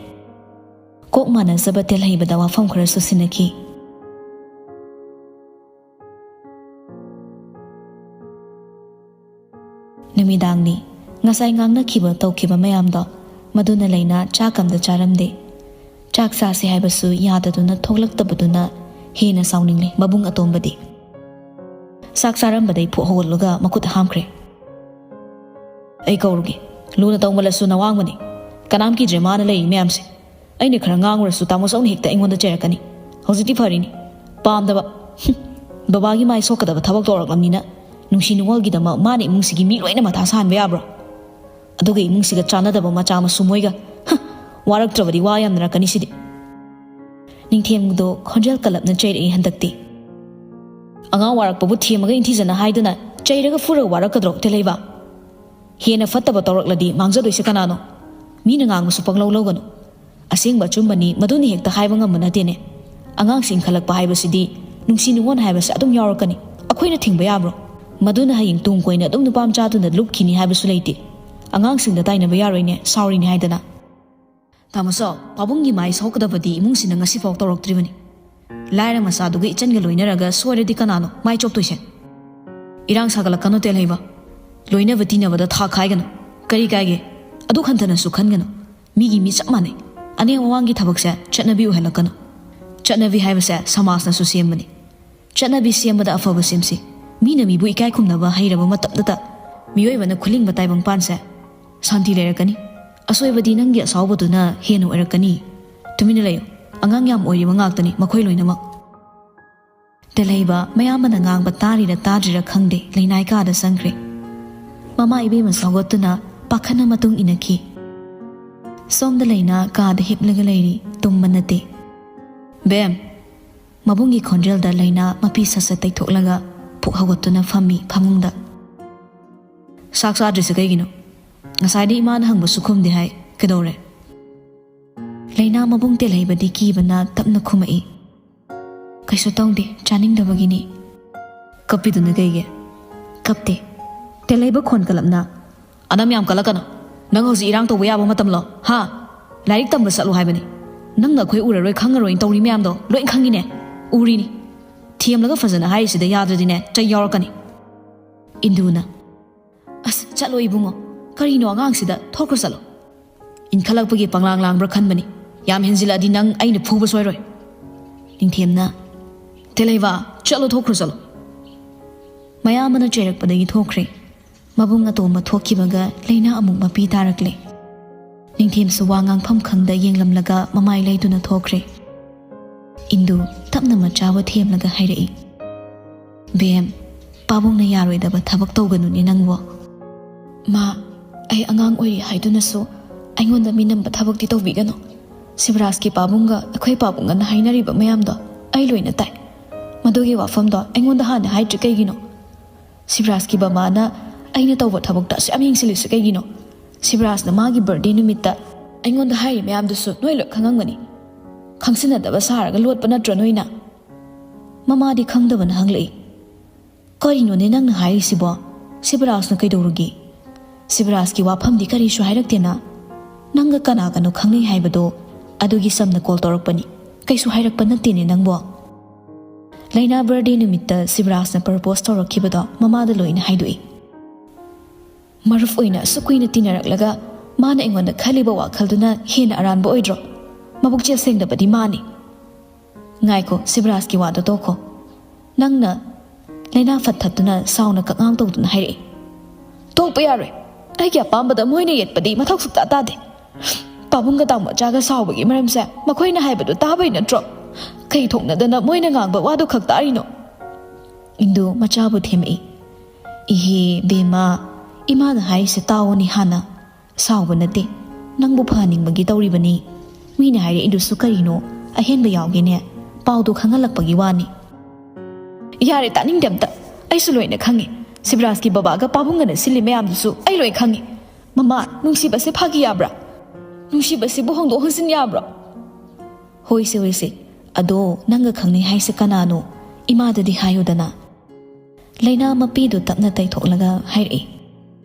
ꯀꯣꯛ ꯃꯥꯟꯅꯖꯕ ꯇꯦꯜꯍꯩꯕꯗ ꯋꯥꯐꯝ ꯈꯔꯁꯨ ꯁꯤꯟꯅꯈꯤ꯫ ꯅꯨꯃꯤꯗꯥꯡꯅꯤ꯫ ꯉꯁꯥꯏ ꯉꯥꯡꯅꯈꯤꯕ ꯇꯧꯈꯤꯕ ꯃꯌꯥꯝꯗꯣ ꯃꯗꯨꯅ ꯂꯩꯅꯥ ꯆꯥꯛ ꯑꯝꯇ ꯆꯥꯔꯝꯗꯦ꯫ ꯆꯥꯛ ꯆꯥꯁꯦ ꯍꯥꯏꯕꯁꯨ ꯌꯥꯗꯗꯨꯅ ꯊꯣꯛꯂꯛꯇꯕꯗꯨꯅ ꯍꯦꯟꯅ ꯁꯥꯎꯅꯤꯡꯂꯦ ꯃꯕꯨꯡ ꯑꯇꯣꯝꯕꯗꯤ꯫ ꯆꯥꯛ ꯆꯥꯔꯝꯕꯗꯩ ꯐꯨꯛ ꯍꯧꯒꯠꯂꯒ ꯃꯈꯨꯠ ꯍꯥꯝꯈ꯭ꯔꯦ꯫ "ꯑꯩ ꯀꯧꯔꯨꯒꯦ꯫ ꯂꯨꯅ ꯇꯧꯃꯜꯂꯁꯨ ꯅꯋꯥꯡꯕꯅꯤ꯫ ꯀꯅꯥꯝ ꯀꯤꯗ꯭ꯔꯦ ꯃꯥꯅ ꯂꯩꯔꯤ ꯃꯌꯥꯝꯁꯦ꯫ ꯑꯩꯅ ꯈꯔ ꯉꯥꯡꯉꯨꯔꯁꯨ ꯇꯥꯃꯣ ꯆꯧꯅ ꯍꯦꯛꯇ ꯑꯩꯉꯣꯟꯗ ꯆꯩꯔꯛꯀꯅꯤ꯫ ꯍꯧꯖꯤꯛꯇꯤ ꯐꯔꯤꯅꯤ꯫ ꯄꯥꯝꯗꯕ꯫ ꯍꯨꯝ꯫ ꯕꯕꯥꯒꯤ ꯃꯥꯏ ꯁꯣꯛꯀꯗꯕ ꯊꯕꯛ ꯇꯧꯔꯛꯂꯕꯅꯤꯅ ꯅꯨꯡꯁꯤ ꯅꯨꯡꯉꯣꯜꯒꯤꯗꯃꯛ ꯃꯥꯅ ꯏꯃꯨꯡꯁꯤꯒꯤ ꯃꯤ ꯂꯣꯏꯅ ꯃꯊꯥ ꯁꯥꯍꯟꯕ ꯌꯥꯕ꯭ꯔꯣ? ꯑꯗꯨꯒ ꯏꯃꯨꯡꯁꯤꯒ ꯆꯥꯟꯅꯗꯕ ꯃꯆꯥ ꯃꯁꯨ ꯃꯣꯏꯒ꯫ ꯍ! ꯋꯥꯔꯛꯇ꯭ꯔꯕꯗꯤ ꯋꯥ ꯌꯥꯝꯅꯔꯛꯀꯅꯤ ꯁꯤꯗꯤ꯫" ꯅꯤꯡꯊꯦꯝꯗꯣ ꯈꯣꯟꯖꯦꯜ ꯀꯜꯂꯞꯅ ꯆꯩꯔꯛꯏ ꯍꯟꯗꯛꯇꯤ꯫ "ꯑꯉꯥꯡ ꯋꯥꯔꯛꯄꯕꯨ ꯊꯦꯝꯃꯒ ꯏꯟꯊꯤꯖꯅ ꯍꯥꯏꯗꯨꯅ ꯆꯩꯔꯒ ꯐꯨꯔꯒ ꯋꯥꯔꯛꯀꯗ꯭ꯔꯣ, ꯇꯦꯜꯍꯩꯕ? ꯍꯦꯟꯅ ꯐꯠꯇꯕ ꯇꯧꯔꯛꯂꯗꯤ ꯃꯥꯡꯖꯗꯣꯏꯁꯦ ꯀꯅꯥꯅꯣ? ꯃꯤꯅ ꯉꯥꯡꯕꯁꯨ ꯄꯪꯂꯧ ꯂꯧꯒꯅꯨ꯫ ꯑꯁꯦꯡꯕ ꯑꯆꯨꯝꯕꯅꯤ, ꯃꯗꯨꯅ ꯍꯦꯛꯇ ꯍꯥꯏꯕ ꯉꯝꯕ ꯅꯠꯇꯦꯅꯦ꯫ ꯑꯉꯥꯡꯁꯤꯡ ꯈꯜꯂꯛꯄ ꯍꯥꯏꯕꯁꯤꯗꯤ ꯅꯨꯡꯁꯤ ꯅꯨꯡꯉꯣꯟ ꯍꯥꯏꯕꯁꯤ ꯑꯗꯨꯝ ꯌꯥꯎꯔꯛꯀꯅꯤ꯫ ꯑꯩꯈꯣꯏꯅ ꯊꯤꯡꯕ ꯌꯥꯕ꯭ꯔꯣ? ꯃꯗꯨꯅ ꯍꯌꯦꯡ ꯇꯨꯡ ꯀꯣꯏꯅ ꯑꯗꯨꯝ ꯅꯨꯄꯥ ꯃꯆꯥꯗꯨꯅ ꯂꯨꯞꯈꯤꯅꯤ ꯍꯥꯏꯕꯁꯨ ꯂꯩꯇꯦ꯫ ꯑꯉꯥꯡꯁꯤꯡꯗ ꯇꯥꯏꯅꯕ ꯌꯥꯔꯣꯏꯅꯦ, ꯁꯥꯎꯔꯤꯅꯤ ꯍꯥꯏꯗꯅ꯫" "ꯇꯥꯃꯣꯆꯧ, ꯄꯥꯕꯨꯡꯒꯤ ꯃꯥꯏ ꯁꯣꯛꯀꯗꯕꯗꯤ ꯏꯃꯨꯡꯁꯤꯅ ꯉꯁꯤꯐꯥꯎ ꯇꯧꯔꯛꯇ꯭ꯔꯤꯕꯅꯤ꯫ ꯂꯥꯏꯔ ꯃꯆꯥꯗꯨꯒ ꯏꯆꯟꯒ ꯂꯣꯏꯅꯔꯒ ꯁꯣꯏꯔꯗꯤ ꯀꯅꯥꯅꯣ ꯃꯥꯏ ꯆꯣꯞꯇꯣꯏꯁꯦ?" "ꯏꯔꯥꯡ ꯁꯥꯒꯠꯂꯛꯀꯅꯨ ꯇꯦꯜꯍꯩꯕ꯫ ꯂꯣꯏꯅꯕ ꯇꯤꯟꯅꯕꯗ ꯊꯥꯛ ꯈꯥꯏꯒꯅꯨ꯫ ꯀꯔꯤ ꯀꯥꯏꯒꯦ? ꯑꯗꯨꯛ ꯍꯟꯊꯅꯁꯨ ꯈꯟꯒꯅꯨ꯫ ꯃꯤꯒꯤ ꯃꯤ ꯆꯞ ꯃꯥꯟꯅꯩ꯫ ꯑꯅꯦꯝ ꯑꯋꯥꯡꯒꯤ ꯊꯕꯛꯁꯦ ꯆꯠꯅꯕꯤ ꯑꯣꯏꯍꯜꯂꯛꯀꯅꯨ꯫ ꯆꯠꯅꯕꯤ ꯍꯥꯏꯕꯁꯦ ꯁꯃꯥꯖꯅꯁꯨ ꯁꯦꯝꯕꯅꯤ꯫ ꯆꯠꯅꯕꯤ ꯁꯦꯝꯕꯗ ꯑꯐꯕ ꯁꯦꯝꯁꯤ꯫ ꯃꯤꯅ ꯃꯤꯕꯨ ꯏꯀꯥꯏ ꯈꯨꯝꯅꯕ ꯍꯩꯔꯕ ꯃꯇꯝꯗꯇ ꯃꯤꯑꯣꯏꯕꯅ ꯈꯨꯂꯤꯡꯕ ꯇꯥꯏꯕꯪꯄꯥꯟꯁꯦ ꯁꯥꯟꯇꯤ ꯂꯩꯔꯛꯀꯅꯤ꯫ ꯑꯁꯣꯏꯕꯗꯤ ꯅꯪꯒꯤ ꯑꯁꯥꯎꯕꯗꯨꯅ ꯍꯦꯟꯅ ꯑꯣꯏꯔꯛꯀꯅꯤ꯫ ꯇꯨꯃꯤꯟꯅ ꯂꯩꯌꯨ꯫ ꯑꯉꯥꯡ ꯌꯥꯝ ꯑꯣꯏꯔꯤꯕ ꯉꯥꯛꯇꯅꯤ ꯃꯈꯣꯏ ꯂꯣꯏꯅꯃꯛ꯫" ꯇꯦꯜꯍꯩꯕ ꯃꯌꯥꯝꯕꯅ ꯉꯥꯡꯕ ꯇꯥꯔꯤꯔ ꯇꯥꯗ꯭ꯔꯤꯔ ꯈꯪꯗꯦ, ꯂꯩꯅꯥꯏ ꯀꯥꯗ ꯆꯪꯈ꯭ꯔꯦ꯫ ꯃꯃꯥ ꯏꯕꯦꯝꯃ ꯁꯧꯒꯠꯇꯨꯅ ꯄꯥꯈꯠꯅ ꯃꯇꯨꯡ ꯏꯟꯅꯈꯤ꯫ ꯁꯣꯝꯗ ꯂꯩꯅꯥ ꯀꯥꯗ ꯍꯤꯞꯂꯒ ꯂꯩꯔꯤ, ꯇꯨꯝꯕ ꯅꯠꯇꯦ꯫ "ꯕꯦꯝ!" ꯃꯕꯨꯡꯒꯤ ꯈꯣꯟꯖꯦꯜꯗ ꯂꯩꯅꯥ ꯃꯄꯤ ꯁꯠ ꯁꯠ ꯇꯩꯊꯣꯛꯂꯒ ꯐꯨꯛ ꯍꯧꯒꯠꯇꯨꯅ ꯐꯝꯃꯤ ꯐꯃꯨꯡꯗ꯫ ꯆꯥꯛ ꯆꯥꯗ꯭ꯔꯤꯁꯦ ꯀꯩꯒꯤꯅꯣ? ꯉꯁꯥꯏꯗꯤ ꯏꯃꯥꯅ ꯍꯪꯕꯁꯨ ꯈꯨꯝꯗꯦ ꯍꯥꯏ, ꯀꯩꯗꯧꯔꯦ? ꯂꯩꯅꯥ ꯃꯕꯨꯡ ꯇꯦꯜꯍꯩꯕꯗꯤ ꯀꯤꯕꯅ ꯇꯞꯅ ꯈꯨꯝꯃꯛꯏ꯫ "ꯀꯩꯁꯨ ꯇꯧꯗꯦ, ꯆꯥꯅꯤꯡꯗꯕꯒꯤꯅꯤ"꯫ "ꯀꯞꯄꯤꯗꯨꯅ ꯀꯩꯒꯤ?" "ꯀꯞꯇꯦ"꯫ ꯇꯦꯜꯍꯩꯕ ꯈꯣꯟ ꯀꯜꯂꯞꯅ, "ꯑꯅꯝ ꯌꯥꯝ ꯀꯜꯂꯛꯀꯅꯨ꯫ ꯅꯪ ꯍꯧꯖꯤꯛ ꯏꯔꯥꯡ ꯇꯧꯕ ꯌꯥꯕ ꯃꯇꯝꯂꯣ? ꯍꯥ? ꯂꯥꯏꯔꯤꯛ ꯇꯝꯕ ꯆꯠꯂꯨ ꯍꯥꯏꯕꯅꯤ꯫ ꯅꯪꯅ ꯑꯩꯈꯣꯏ ꯎꯔꯔꯣꯏ ꯈꯪꯉꯔꯣꯏꯅ ꯇꯧꯔꯤ ꯃꯌꯥꯝꯗꯣ ꯂꯣꯏ ꯈꯪꯉꯤꯅꯦ꯫ ꯎꯔꯤꯅꯤ꯫ ꯊꯦꯝꯂꯒ ꯐꯖꯅ ꯍꯥꯏꯔꯤꯁꯤꯗ ꯌꯥꯗ꯭ꯔꯗꯤꯅꯦ, ꯆꯩ ꯌꯥꯎꯔꯛꯀꯅꯤ"꯫ ꯏꯟꯗꯨꯅ, "ꯑꯁ, ꯆꯠꯂꯣ ꯏꯕꯨꯡꯉꯣ꯫ ꯀꯔꯤꯅꯣ ꯑꯉꯥꯡꯁꯤꯗ? ꯊꯣꯛꯈ꯭ꯔꯣ ꯆꯠꯂꯣ꯫ ꯏꯟꯈꯠꯂꯛꯄꯒꯤ ꯄꯪꯂꯥꯡ ꯂꯥꯡꯕ꯭ꯔꯥ ꯈꯟꯕꯅꯤ꯫ ꯌꯥꯝ ꯍꯦꯟꯖꯤꯜꯂꯛꯑꯗꯤ ꯅꯪ ꯑꯩꯅ ꯐꯨꯕ ꯁꯣꯏꯔꯣꯏ"꯫ ꯅꯤꯡꯊꯦꯝꯅ, "ꯇꯦꯂꯩꯕ, ꯆꯠꯂꯣ, ꯊꯣꯛꯈ꯭ꯔꯣ ꯆꯠꯂꯣ"꯫ ꯃꯌꯥꯝꯕꯅ ꯆꯩꯔꯛꯄꯗꯒꯤ ꯊꯣꯛꯈ꯭ꯔꯦ꯫ ꯃꯕꯨꯡ ꯑꯇꯣꯝꯕ ꯊꯣꯛꯈꯤꯕꯒ ꯂꯩꯅꯥ ꯑꯃꯨꯛ ꯃꯄꯤ ꯇꯥꯔꯛꯂꯦ꯫ ꯅꯤꯡꯊꯦꯝꯁꯨ ꯋꯥ ꯉꯥꯡꯐꯝ ꯈꯪꯗ ꯌꯦꯡꯂꯝꯂꯒ ꯃꯃꯥꯏ ꯂꯩꯗꯨꯅ ꯊꯣꯛꯈ꯭ꯔꯦ꯫ ꯏꯟꯗꯨ ꯇꯞꯅ ꯃꯆꯥꯕꯨ ꯊꯦꯝꯂꯒ ꯍꯥꯏꯔꯛꯏ, "ꯕꯦꯝ, ꯄꯥꯕꯨꯡꯅ ꯌꯥꯔꯣꯏꯗꯕ ꯊꯕꯛ ꯇꯧꯒꯅꯨꯅꯦ ꯅꯪꯕꯣ꯫ ꯃꯥ, ꯑꯩ ꯑꯉꯥꯡ ꯑꯣꯏꯔꯤ ꯍꯥꯏꯗꯨꯅꯁꯨ ꯑꯩꯉꯣꯟꯗ ꯃꯤꯅꯝꯕ ꯊꯕꯛꯇꯤ ꯇꯧꯕꯤꯒꯅꯨ꯫ ꯁꯤꯕꯔꯥꯖꯀꯤ ꯄꯥꯕꯨꯡꯒ ꯑꯩꯈꯣꯏ ꯄꯥꯕꯨꯡꯒꯅ ꯍꯥꯏꯅꯔꯤꯕ ꯃꯌꯥꯝꯗꯣ ꯑꯩ ꯂꯣꯏꯅ ꯇꯥꯏ꯫ ꯃꯗꯨꯒꯤ ꯋꯥꯐꯝꯗꯣ ꯑꯩꯉꯣꯟꯗ ꯍꯥꯟꯅ ꯍꯥꯏꯗ꯭ꯔꯤ ꯀꯩꯒꯤꯅꯣ? ꯁꯤꯕꯔꯥꯖꯀꯤ ꯕꯃꯥꯅ ꯑꯩꯅ ꯇꯧꯕ ꯊꯕꯛꯇ ꯑꯁꯨꯛ ꯌꯥꯝ ꯌꯦꯡꯁꯤꯜꯂꯤꯁꯤ ꯀꯩꯒꯤꯅꯣ? ꯁꯤꯕꯔꯥꯖꯅ ꯃꯥꯒꯤ ꯕꯥꯔꯗꯦ ꯅꯨꯃꯤꯠꯇ ꯑꯩꯉꯣꯟꯗ ꯍꯥꯏꯔꯤ ꯃꯌꯥꯝꯗꯨꯁꯨ ꯅꯣꯏ ꯂꯣꯏ ꯈꯪꯉꯝꯒꯅꯤ꯫ ꯈꯪꯁꯤꯟꯅꯗꯕ ꯁꯥꯔꯒ ꯂꯣꯠꯄ ꯅꯠꯇ꯭ꯔꯣ ꯅꯣꯏꯅ?" ꯃꯃꯥꯗꯤ ꯈꯪꯗꯕꯅ ꯍꯪꯂꯛꯏ, "ꯀꯔꯤꯅꯣꯅꯦ ꯅꯪꯅ ꯍꯥꯏꯔꯤꯁꯤꯕꯣ? ꯁꯤꯕꯔꯥꯖꯅ ꯀꯩꯗꯧꯔꯒꯦ? ꯁꯤꯕꯔꯥꯖꯀꯤ ꯋꯥꯐꯝꯗꯤ ꯀꯔꯤꯁꯨ ꯍꯥꯏꯔꯛꯇꯦꯅ? ꯅꯪꯒ ꯀꯅꯥꯒꯅꯣ ꯈꯪꯅꯩ ꯍꯥꯏꯕꯗꯣ ꯑꯗꯨꯒꯤ ꯆꯝꯅ ꯀꯣꯜ ꯇꯧꯔꯛꯄꯅꯤ꯫ ꯀꯩꯁꯨ ꯍꯥꯏꯔꯛꯄ ꯅꯠꯇꯦꯅꯦ ꯅꯪꯕꯣ"꯫ ꯂꯩꯅꯥ ꯕꯥꯔꯗꯦ ꯅꯨꯃꯤꯠꯇ ꯁꯤꯕꯔꯥꯖꯅ ꯄ꯭ꯔꯄꯣꯁ ꯇꯧꯔꯛꯈꯤꯕꯗꯣ ꯃꯃꯥꯗ ꯂꯣꯏꯅ ꯍꯥꯏꯗꯣꯛꯏ꯫ "ꯃꯔꯨꯞ ꯑꯣꯏꯅ ꯑꯁꯨꯛ ꯀꯨꯏꯅ ꯇꯤꯟꯅꯔꯛꯂꯒ ꯃꯥꯅ ꯑꯩꯉꯣꯟꯗ ꯈꯜꯂꯤꯕ ꯋꯥꯈꯜꯗꯨꯅ ꯍꯦꯟꯅ ꯑꯔꯥꯟꯕ ꯑꯣꯏꯗ꯭ꯔꯣ? ꯃꯕꯨꯛꯆꯦꯜ ꯁꯦꯡꯗꯕꯗꯤ ꯃꯥꯅꯤ"꯫ "ꯉꯥꯏꯈꯣ, ꯁꯤꯕꯔꯥꯖꯀꯤ ꯋꯥꯗꯣ ꯇꯣꯛꯈꯣ"꯫ ꯅꯪꯅ ꯂꯩꯅꯥ ꯐꯠ ꯊꯠꯇꯨꯅ ꯁꯥꯎꯅ ꯀꯛꯉꯥꯡ ꯇꯧꯗꯨꯅ ꯍꯥꯏꯔꯛꯏ꯫ "ꯇꯣꯛꯄ ꯌꯥꯔꯣꯏ꯫ ꯑꯩꯒꯤ ꯑꯄꯥꯝꯕꯗ ꯃꯣꯏꯅ ꯌꯦꯠꯄꯗꯤ ꯃꯊꯧ ꯁꯨꯛꯇꯥ ꯇꯥꯗꯦ꯫ ꯄꯥꯕꯨꯡꯒ ꯇꯥꯃꯣꯆꯥꯒ ꯁꯥꯎꯕꯒꯤ ꯃꯔꯝꯁꯦ ꯃꯈꯣꯏꯅ ꯍꯥꯏꯕꯗꯨ ꯇꯥꯕꯩ ꯅꯠꯇ꯭ꯔꯣ? ꯀꯩ ꯊꯣꯛꯅꯗꯅ ꯃꯣꯏꯅ ꯉꯥꯡꯕ ꯋꯥꯗꯨ ꯈꯛ ꯇꯥꯔꯤꯅꯣ?" ꯏꯟꯗꯨ ꯃꯆꯥꯕꯨ ꯊꯦꯝꯃꯛꯏ꯫ "ꯏꯍꯦ ꯕꯦꯝꯃ, ꯏꯃꯥꯅ ꯍꯥꯏꯔꯤꯁꯦ ꯇꯥꯎꯑꯣꯅꯦ ꯍꯥꯟꯅ꯫ ꯁꯥꯎꯕ ꯅꯠꯇꯦ, ꯅꯪꯕꯨ ꯐꯍꯟꯅꯤꯡꯕꯒꯤ ꯇꯧꯔꯤꯕꯅꯤ꯫ ꯃꯤꯅ ꯍꯥꯏꯔꯛꯏꯗꯨꯁꯨ ꯀꯔꯤꯅꯣ? ꯑꯍꯦꯟꯕ ꯌꯥꯎꯒꯦꯅꯦ? ꯄꯥꯎꯗꯣ ꯈꯪꯍꯜꯂꯛꯄꯒꯤ ꯋꯥꯅꯤ"꯫ "ꯌꯥꯔꯦ, ꯇꯥꯅꯤꯡꯗꯦ ꯑꯝꯇ꯫ ꯑꯩꯁꯨ ꯂꯣꯏꯅ ꯈꯪꯉꯦ꯫ ꯁꯤꯕꯔꯥꯖꯀꯤ ꯕꯕꯥꯒ ꯄꯥꯕꯨꯡꯒꯅ ꯁꯤꯜꯂꯤ ꯃꯌꯥꯝꯗꯨꯁꯨ ꯑꯩ ꯂꯣꯏ ꯈꯪꯉꯤ꯫ ꯃꯃꯥ, ꯅꯨꯡꯁꯤꯕꯁꯦ ꯐꯥꯒꯤ ꯌꯥꯕ꯭ꯔꯥ? ꯅꯨꯡꯁꯤꯕꯁꯤꯕꯨ ꯍꯣꯡꯗꯣꯛ ꯍꯣꯡꯖꯤꯟ ꯌꯥꯕ꯭ꯔꯣ? ꯍꯣꯏꯁꯦ, ꯍꯣꯏꯁꯦ, ꯑꯗꯣ ꯅꯪꯒ ꯈꯪꯅꯩ ꯍꯥꯏꯁꯦ ꯀꯅꯥꯅꯣ? ꯏꯃꯥꯗꯗꯤ ꯍꯥꯏꯌꯨꯗꯅ꯫ ꯂꯩꯅꯥ ꯃꯄꯤꯗꯨ ꯇꯞꯅ ꯇꯩꯊꯣꯛꯂꯒ ꯍꯥꯏꯔꯛꯏ꯫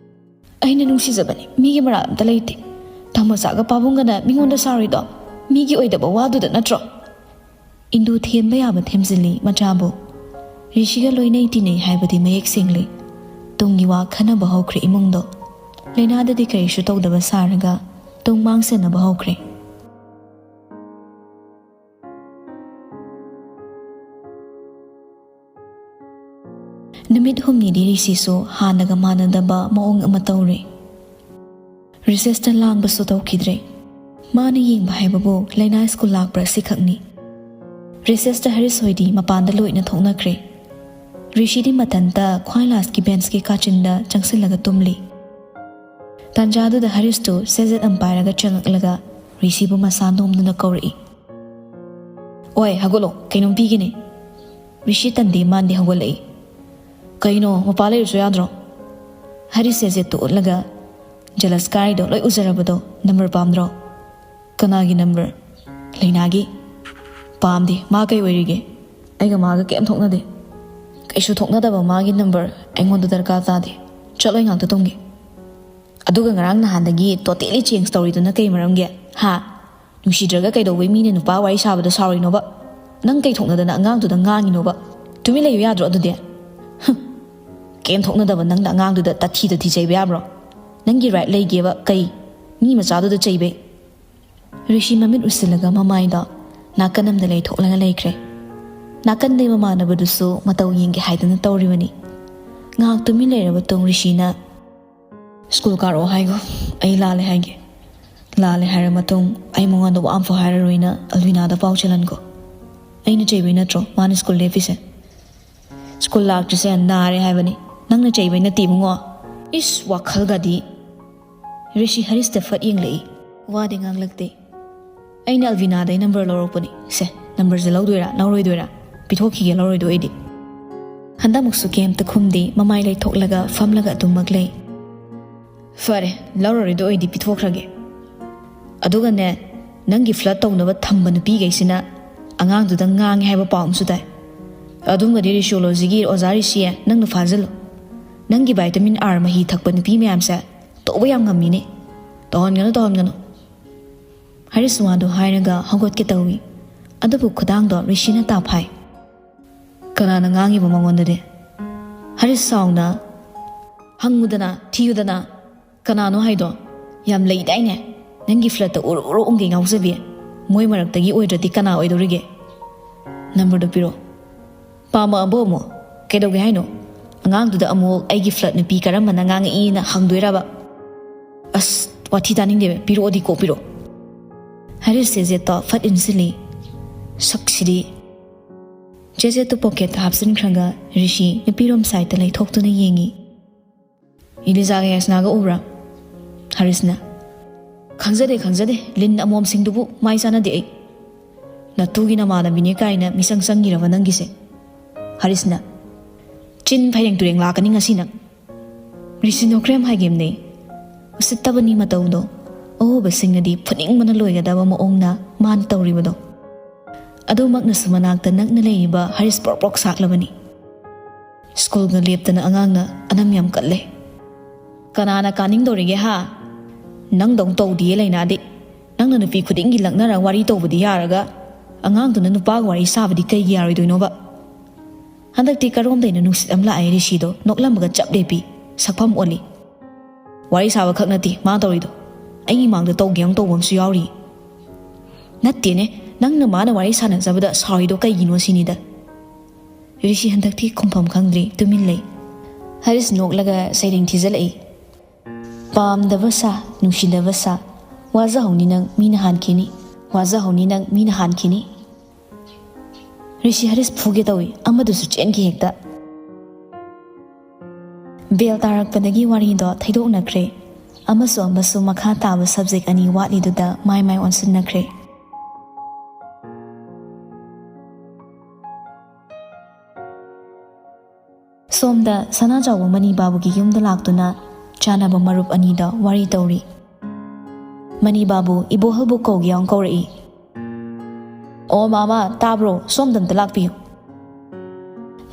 ꯑꯩꯅ ꯅꯨꯡꯁꯤꯖꯕꯅꯤ, ꯃꯤꯒꯤ ꯃꯔꯥꯜ ꯑꯝꯇ ꯂꯩꯇꯦ꯫ ꯇꯥꯃꯣꯆꯥꯒ ꯄꯥꯕꯨꯡꯒꯅ ꯃꯤꯉꯣꯟꯗ ꯁꯥꯎꯔꯤꯗꯣ ꯃꯤꯒꯤ ꯑꯣꯏꯗꯕ ꯋꯥꯗꯨꯗ ꯅꯠꯇ꯭ꯔꯣ? ꯏꯟꯗꯨ ꯊꯦꯝꯕ ꯌꯥꯕ ꯊꯦꯝꯖꯤꯜꯂꯤ ꯃꯆꯥꯕꯨ꯫ ꯔꯤꯁꯤꯒ ꯂꯣꯏꯅꯩ ꯇꯤꯟꯅꯩ ꯍꯥꯏꯕꯗꯤ ꯃꯌꯦꯛ ꯁꯦꯡꯂꯤ꯫ ꯇꯨꯡꯒꯤ ꯋꯥ ꯈꯟꯅꯕ ꯍꯧꯈ꯭ꯔꯦ ꯏꯃꯨꯡꯗꯣ꯫ ꯂꯩꯅꯥꯗꯗꯤ ꯀꯔꯤꯁꯨ ꯇꯧꯗꯕ ꯁꯥꯔꯒ ꯇꯨꯡ ꯃꯥꯡꯁꯟꯅꯕ ꯍꯧꯈ꯭ꯔꯦ꯫ ꯅꯨꯃꯤꯠ ꯍꯨꯝꯅꯤꯗꯤ ꯔꯤꯁꯤꯁꯨ ꯍꯥꯟꯅꯒ ꯃꯥꯟꯅꯗꯕ ꯃꯑꯣꯡ ꯑꯃ ꯇꯧꯔꯦ꯫ ꯔꯤꯁꯦꯁꯇ ꯂꯥꯡꯕꯁꯨ ꯇꯧꯈꯤꯗ꯭ꯔꯦ꯫ ꯃꯥꯅ ꯌꯦꯡꯕ ꯍꯥꯏꯕꯕꯨ ꯂꯩꯅꯥ ꯁ꯭ꯀꯨꯜ ꯂꯥꯛꯄ꯭ꯔꯥ ꯁꯤꯈꯛꯅꯤ꯫ ꯔꯤꯁꯦꯁꯇ ꯍꯔꯤꯁ ꯍꯣꯏꯗꯤ ꯃꯄꯥꯟꯗ ꯂꯣꯏꯅ ꯊꯣꯛꯅꯈ꯭ꯔꯦ꯫ ꯔꯤꯁꯤꯗꯤ ꯃꯊꯟꯇ ꯈ꯭ꯋꯥꯏ ꯂꯥꯁꯀꯤ ꯕꯦꯟꯁꯀꯤ ꯀꯥꯆꯤꯟꯗ ꯆꯪꯁꯤꯜꯂꯒ ꯇꯨꯝꯂꯤ꯫ ꯇꯥꯟꯖꯥꯗꯨꯗ ꯍꯔꯤꯁꯇꯨ ꯁꯦꯖꯦꯠ ꯑꯃ ꯄꯥꯏꯔꯒ ꯆꯪꯉꯛꯂꯒ ꯔꯤꯁꯤꯕꯨ ꯃꯁꯥ ꯅꯣꯝꯗꯨꯅ ꯀꯧꯔꯛꯏ꯫ "ꯑꯣꯏ, ꯍꯧꯒꯠꯂꯣ, ꯀꯩꯅꯣꯝ ꯄꯤꯒꯦꯅꯦ꯫" ꯔꯤꯁꯤ ꯇꯟꯗꯦ ꯃꯥꯟꯗꯦ ꯍꯧꯒꯠꯂꯛꯏ꯫ "ꯀꯩꯅꯣ, ꯃꯄꯥ ꯂꯩꯔꯁꯨ ꯌꯥꯗ꯭ꯔꯣ?" ꯍꯔꯤꯁ ꯁꯦꯖꯦꯠꯇꯨ ꯎꯠꯂꯒ, "ꯖꯂꯁꯀꯥꯔꯤꯗꯣ ꯂꯣꯏ ꯎꯖꯔꯕꯗꯣ, ꯅꯝꯕꯔ ꯄꯥꯝꯗ꯭ꯔꯣ?" "ꯀꯅꯥꯒꯤ ꯅꯝꯕꯔ?" "ꯂꯩꯅꯥꯒꯤ꯫" "ꯄꯥꯝꯗꯦ, ꯃꯥ ꯀꯩ ꯑꯣꯏꯔꯤꯒꯦ?" "ꯑꯩꯒ ꯃꯥꯒ ꯀꯩꯝ ꯊꯣꯛꯅꯗꯦ꯫" "ꯀꯩꯁꯨ ꯊꯣꯛꯅꯗꯕ ꯃꯥꯒꯤ ꯅꯝꯕꯔ ꯑꯩꯉꯣꯟꯗ ꯗꯔꯀꯥꯔ ꯇꯥꯗꯦ꯫ ꯆꯠꯂꯣ, ꯑꯩ ꯉꯥꯛꯇ ꯇꯨꯝꯒꯦ꯫" "ꯑꯗꯨꯒ ꯉꯔꯥꯡ ꯅꯍꯥꯟꯗꯒꯤ totally change ꯇꯧꯔꯤꯗꯨꯅ ꯀꯩ ꯃꯔꯝꯒꯤ? ꯍꯥ? ꯅꯨꯡꯁꯤꯗ꯭ꯔꯒ ꯀꯩꯗꯧꯕꯩ ꯃꯤꯅ ꯅꯨꯄꯥ ꯋꯥꯔꯤ ꯁꯥꯕꯗ ꯁꯥꯎꯔꯤꯅꯣꯕ? ꯅꯪ ꯀꯩ ꯊꯣꯛꯅꯗꯅ ꯑꯉꯥꯡꯗꯨꯗ ꯉꯥꯡꯉꯤꯅꯣꯕ? ꯇꯨꯃꯤꯟ ꯂꯩꯌꯨ ꯌꯥꯗ꯭ꯔꯣ ꯑꯗꯨꯗꯤ?" "ꯍꯨꯝ, ꯀꯩꯝ ꯊꯣꯛꯅꯗꯕ ꯅꯪꯅ ꯑꯉꯥꯡꯗꯨꯗ ꯇꯥꯊꯤ ꯇꯥꯊꯤ ꯆꯩꯕ ꯌꯥꯕ꯭ꯔꯣ? ꯅꯪꯒꯤ right ꯂꯩꯒꯦꯕ ꯀꯩ? ꯃꯤ ꯃꯆꯥꯗꯨꯗ ꯆꯩꯕꯩ?" ꯔꯤꯁꯤ ꯃꯃꯤꯠ ꯎꯏꯁꯤꯜꯂꯒ ꯃꯃꯥꯏꯗꯣ ꯅꯥꯀꯟ ꯑꯃꯗ ꯂꯩꯊꯣꯛꯂꯒ ꯂꯩꯈ꯭ꯔꯦ꯫ ꯅꯥꯀꯟꯗꯩ ꯃꯃꯥꯟꯅꯕꯗꯨꯁꯨ ꯃꯇꯧ ꯌꯦꯡꯒꯦ ꯍꯥꯏꯗꯅ ꯇꯧꯔꯤꯕꯅꯤ꯫ ꯉꯥꯏꯍꯥꯛ ꯇꯨꯃꯤꯟ ꯂꯩꯔꯕ ꯇꯨꯡ ꯔꯤꯁꯤꯅ, "ꯁ꯭ꯀꯨꯜ ꯀꯥꯔꯛꯑꯣ ꯍꯥꯏꯒꯣ, ꯑꯩ ꯂꯥꯜꯂꯦ ꯍꯥꯏꯒꯦ꯫ ꯂꯥꯜꯂꯦ ꯍꯥꯏꯔ ꯃꯇꯨꯡ ꯑꯩ ꯃꯉꯣꯟꯗ ꯋꯥ ꯑꯝꯐꯥꯎ ꯍꯥꯏꯔꯔꯣꯏꯅ ꯑꯜꯕꯤꯅꯥꯗ ꯄꯥꯎ ꯆꯦꯜꯍꯟꯒꯣ꯫ ꯑꯩꯅ ꯆꯩꯕꯩ ꯅꯠꯇ꯭ꯔꯣ ꯃꯥꯅ ꯁ꯭ꯀꯨꯜ ꯂꯦꯞꯄꯤꯁꯦ? ꯁ꯭ꯀꯨꯜ ꯂꯥꯛꯇ꯭ꯔꯤꯁꯦ ꯅꯥꯔꯦ ꯍꯥꯏꯕꯅꯤ, ꯅꯪꯅ ꯆꯩꯕꯩ ꯅꯠꯇꯦ ꯏꯕꯨꯡꯉꯣ꯫" "ꯏꯁ, ꯋꯥꯈꯜꯒꯗꯤ!" ꯔꯤꯁꯤ ꯍꯔꯤꯁꯇ ꯐꯠ ꯌꯦꯡꯂꯛꯏ꯫ ꯋꯥꯗꯤ ꯉꯥꯡꯂꯛꯇꯦ꯫ "ꯑꯩꯅ ꯑꯜꯕꯤꯅꯥꯗꯩ ꯅꯝꯕꯔ ꯂꯧꯔꯛꯄꯅꯤ꯫ ꯁꯦ, ꯅꯝꯕꯔꯁꯦ ꯂꯧꯗꯣꯏꯔꯥ ꯂꯧꯔꯣꯏꯗꯣꯏꯔꯥ? ꯄꯤꯊꯣꯛꯈꯤꯒꯦ, ꯂꯧꯔꯣꯏꯗꯣꯏ ꯑꯣꯏꯗꯤ꯫" ꯍꯟꯗꯛꯃꯨꯛꯁꯨ ꯀꯩꯝꯇ ꯈꯨꯝꯗꯦ, ꯃꯃꯥꯏ ꯂꯩꯊꯣꯛꯂꯒ ꯐꯝꯂꯒ ꯑꯗꯨꯃꯛ ꯂꯩ꯫ "ꯐꯔꯦ, ꯂꯧꯔꯔꯣꯏꯗꯣ ꯑꯣꯏꯗꯤ ꯄꯤꯊꯣꯛꯈ꯭ꯔꯒꯦ꯫ ꯑꯗꯨꯒꯅꯦ, ꯅꯪꯒꯤ ꯐ꯭ꯂꯠ ꯇꯧꯅꯕ ꯊꯝꯕ ꯅꯨꯄꯤꯈꯩꯁꯤꯅ ꯑꯉꯥꯡꯗꯨꯗ ꯉꯥꯡꯉꯦ ꯍꯥꯏꯕ ꯄꯥꯎ ꯑꯃꯁꯨ ꯇꯥꯏ꯫ ꯑꯗꯨꯝꯒꯗꯤ ꯔꯤꯁꯤꯌꯣꯂꯣꯖꯤꯒꯤ ꯑꯣꯖꯥ ꯔꯤꯁꯤꯌꯦ, ꯅꯪꯅ ꯐꯥꯖꯤꯜꯂꯨ꯫ ꯅꯪꯒꯤ ꯚꯥꯏꯇꯥꯃꯤꯟ ꯑꯥꯔ ꯃꯍꯤ ꯊꯛꯄ ꯅꯨꯄꯤ ꯃꯌꯥꯝꯁꯦ ꯇꯧꯕ ꯌꯥꯝ ꯉꯝꯃꯤꯅꯦ꯫ ꯇꯧꯍꯟꯒꯅꯨ, ꯇꯧꯍꯟꯒꯅꯨ꯫" ꯍꯔꯤꯁ ꯋꯥꯗꯨ ꯍꯥꯏꯔꯒ ꯍꯧꯒꯠꯀꯦ ꯇꯧꯏ꯫ ꯑꯗꯨꯕꯨ ꯈꯨꯗꯥꯡꯗꯣ ꯔꯤꯁꯤꯅ ꯇꯥꯐꯥꯏ꯫ "ꯀꯅꯥꯅ ꯉꯥꯡꯉꯤꯕ ꯃꯉꯣꯟꯗꯗꯤ?" ꯍꯔꯤꯁ ꯁꯥꯎꯅ, "ꯍꯪꯉꯨꯗꯅ, ꯊꯤꯌꯨꯗꯅ, ꯀꯅꯥꯅꯣ ꯍꯥꯏꯗꯣ? ꯌꯥꯝ ꯂꯩꯗꯥꯏꯅꯦ ꯅꯪꯒꯤ ꯐ꯭ꯂꯠꯇ ꯎꯔꯨ ꯎꯔꯨ ꯎꯪꯒꯩ ꯉꯥꯎꯖꯕꯤ? ꯃꯣꯏ ꯃꯔꯛꯇꯒꯤ ꯑꯣꯏꯗ꯭ꯔꯗꯤ ꯀꯅꯥ ꯑꯣꯏꯗꯧꯔꯤꯒꯦ? ꯅꯝꯕꯔꯗꯣ ꯄꯤꯔꯛꯑꯣ꯫" "ꯄꯥꯝꯃꯛꯑꯕꯣ ꯑꯃꯨꯛ? ꯀꯩꯗꯧꯒꯦ ꯍꯥꯏꯅꯣ? ꯑꯉꯥꯡꯗꯨꯗ ꯑꯃꯨꯛ ꯑꯩꯒꯤ ꯐ꯭ꯂꯠ ꯅꯨꯄꯤ ꯀꯔꯝꯕꯅ ꯉꯥꯡꯉꯛꯏꯅ ꯍꯪꯗꯣꯏꯔꯕ?" "ꯑꯁ, ꯋꯥꯊꯤ ꯇꯥꯅꯤꯡꯗꯦꯕ, ꯄꯤꯔꯛꯑꯣꯗꯤ ꯀꯣꯛ ꯄꯤꯔꯛꯑꯣ꯫" ꯍꯔꯤꯁ ꯆꯦꯖꯦꯠꯇꯣ ꯐꯠ ꯏꯟꯁꯤꯜꯂꯤ꯫ ꯁꯛꯁꯤꯗꯤ꯫ ꯆꯦꯖꯦꯠꯇꯨ ꯄꯣꯀꯦꯠꯇ ꯍꯥꯞꯆꯤꯟꯈ꯭ꯔꯒ ꯔꯤꯁꯤ ꯅꯨꯄꯤꯔꯣꯝ ꯁꯥꯏꯠꯇ ꯂꯩꯊꯣꯛꯇꯨꯅ ꯌꯦꯡꯉꯤ꯫ "ꯏꯂꯤꯖꯥꯒ ꯌꯥꯁꯅꯥꯒ ꯎꯕ꯭ꯔꯥ?" ꯍꯔꯤꯁꯅ꯫ "ꯈꯪꯖꯗꯦ, ꯈꯪꯖꯗꯦ꯫ ꯂꯤꯟ ꯑꯃꯣꯝꯁꯤꯡꯗꯨꯕꯨ ꯃꯥꯏ ꯆꯥꯟꯅꯗꯦ ꯑꯩ꯫ ꯅꯇꯨꯒꯤ ꯅꯃꯥꯟꯅꯕꯤꯅꯦ ꯀꯥꯏꯅ ꯃꯤꯆꯪ ꯆꯪꯉꯤꯔꯕ ꯅꯪꯒꯤꯁꯦ?" ꯍꯔꯤꯁꯅ꯫ "ꯆꯤꯟ ꯐꯩꯔꯦꯡ ꯇꯨꯔꯦꯡ ꯂꯥꯛꯀꯅꯤ ꯉꯁꯤ ꯅꯪ꯫" ꯔꯤꯁꯤ ꯅꯣꯀ꯭ꯔꯦꯝ ꯍꯥꯏꯒꯦꯝꯅꯦ꯫ ꯎꯁꯤꯠꯇꯕꯅꯤ ꯃꯇꯧꯗꯣ꯫ ꯑꯎꯕꯁꯤꯡꯅꯗꯤ ꯐꯨꯅꯤꯡꯕꯅ ꯂꯣꯏꯒꯗꯕ ꯃꯑꯣꯡꯅ ꯃꯥꯅ ꯇꯧꯔꯤꯕꯗꯣ꯫ ꯑꯗꯨꯃꯛꯅꯁꯨ ꯃꯅꯥꯛꯇ ꯅꯛꯅ ꯂꯩꯔꯤꯕ ꯍꯔꯤꯁ ꯄ꯭ꯔꯣꯛ ꯄ꯭ꯔꯣꯛ ꯁꯥꯛꯂꯕꯅꯤ꯫ ꯁ꯭ꯀꯨꯜꯒ ꯂꯦꯞꯇꯅ ꯑꯉꯥꯡꯅ ꯑꯅꯝ ꯌꯥꯝ ꯀꯜꯂꯦ꯫ "ꯀꯅꯥꯅ ꯀꯥꯅꯤꯡꯗꯧꯔꯤꯒꯦ ꯍꯥ? ꯅꯪꯗꯧ ꯇꯧꯗꯤꯌꯦ ꯂꯩꯅꯥꯗꯤ꯫ ꯅꯪꯅ ꯅꯨꯄꯤ ꯈꯨꯗꯤꯡꯒꯤ ꯂꯛꯅꯔ ꯋꯥꯔꯤ ꯇꯧꯕꯗꯤ ꯌꯥꯔꯒ, ꯑꯉꯥꯡꯗꯨꯅ ꯅꯨꯄꯥꯒ ꯋꯥꯔꯤ ꯁꯥꯕꯗꯤ ꯀꯩꯒꯤ ꯌꯥꯔꯣꯏꯗꯣꯏꯅꯣꯕ?" ꯍꯟꯗꯛꯇꯤ ꯀꯔꯣꯝꯗꯩꯅꯣ ꯅꯨꯡꯁꯤꯠ ꯑꯃ ꯂꯥꯛꯑꯦ ꯔꯤꯁꯤꯗꯣ ꯅꯣꯛꯂꯝꯕꯒ ꯆꯞ ꯂꯦꯞꯄꯤ꯫ ꯁꯛꯐꯝ ꯑꯣꯜꯂꯤ꯫ "ꯋꯥꯔꯤ ꯁꯥꯕ ꯈꯛ ꯅꯠꯇꯦ ꯃꯥ ꯇꯧꯔꯤꯗꯣ, ꯑꯩꯒꯤ ꯃꯥꯡꯗ ꯇꯧꯒꯦ ꯑꯃ ꯇꯧꯕ ꯑꯃꯁꯨ ꯌꯥꯎꯔꯤ꯫" "ꯅꯠꯇꯦꯅꯦ, ꯅꯪꯅ ꯃꯥꯅ ꯋꯥꯔꯤ ꯁꯥꯟꯅꯖꯕꯗ ꯁꯥꯎꯔꯤꯗꯣ ꯀꯩꯒꯤꯅꯣ ꯁꯤꯅꯤꯗ꯫" ꯔꯤꯁꯤ ꯍꯟꯗꯛꯇꯤ ꯈꯨꯝꯐꯝ ꯈꯪꯗ꯭ꯔꯤ, ꯇꯨꯃꯤꯟ ꯂꯩ꯫ ꯍꯔꯤꯁ ꯅꯣꯛꯂꯒ ꯁꯩꯔꯦꯡ ꯊꯤꯖꯤꯜꯂꯛꯏ꯫ "ꯄꯥꯝꯗꯕ ꯁꯥ, ꯅꯨꯡꯁꯤꯗꯕ ꯁꯥ, ꯋꯥꯖꯍꯧꯅꯤ ꯅꯪ ꯃꯤꯅ ꯍꯥꯟꯈꯤꯅꯤ, ꯋꯥꯖꯍꯧꯅꯤ ꯅꯪ ꯃꯤꯅ ꯍꯥꯟꯈꯤꯅꯤ꯫" ꯔꯤꯁꯤ ꯍꯔꯤꯁ ꯐꯨꯒꯦ ꯇꯧꯏ, ꯑꯃꯗꯨꯁꯨ ꯆꯦꯟꯈꯤ ꯍꯦꯛꯇ꯫ ꯕꯦꯜ ꯇꯥꯔꯛꯄꯗꯒꯤ ꯋꯥꯔꯤꯗꯣ ꯊꯩꯗꯣꯛꯅꯈ꯭ꯔꯦ꯫ ꯑꯃꯁꯨ ꯑꯃꯁꯨ ꯃꯈꯥ ꯇꯥꯕ ꯁꯕꯖꯦꯛ ꯑꯅꯤ ꯋꯥꯠꯂꯤꯗꯨꯗ ꯃꯥꯏ ꯃꯥꯏ ꯑꯣꯟꯁꯤꯟꯅꯈ꯭ꯔꯦ꯫ ꯁꯣꯝꯗ ꯁꯅꯥꯖꯥꯎꯕ ꯃꯅꯤꯕꯥꯕꯨꯒꯤ ꯌꯨꯝꯗ ꯂꯥꯛꯇꯨꯅ ꯆꯥꯅꯕ ꯃꯔꯨꯞ ꯑꯅꯤꯗ ꯋꯥꯔꯤ ꯇꯧꯔꯤ꯫ ꯃꯅꯤꯕꯥꯕꯨ ꯏꯕꯣꯍꯜꯕꯨ ꯀꯧꯒꯦ ꯌꯥꯎꯅ ꯀꯧꯔꯛꯏ꯫ "ꯑꯣ ꯃꯥꯃ, ꯇꯥꯕ꯭ꯔꯣ? ꯁꯣꯝꯗ ꯑꯝꯇ ꯂꯥꯛꯄꯤꯌꯨ꯫"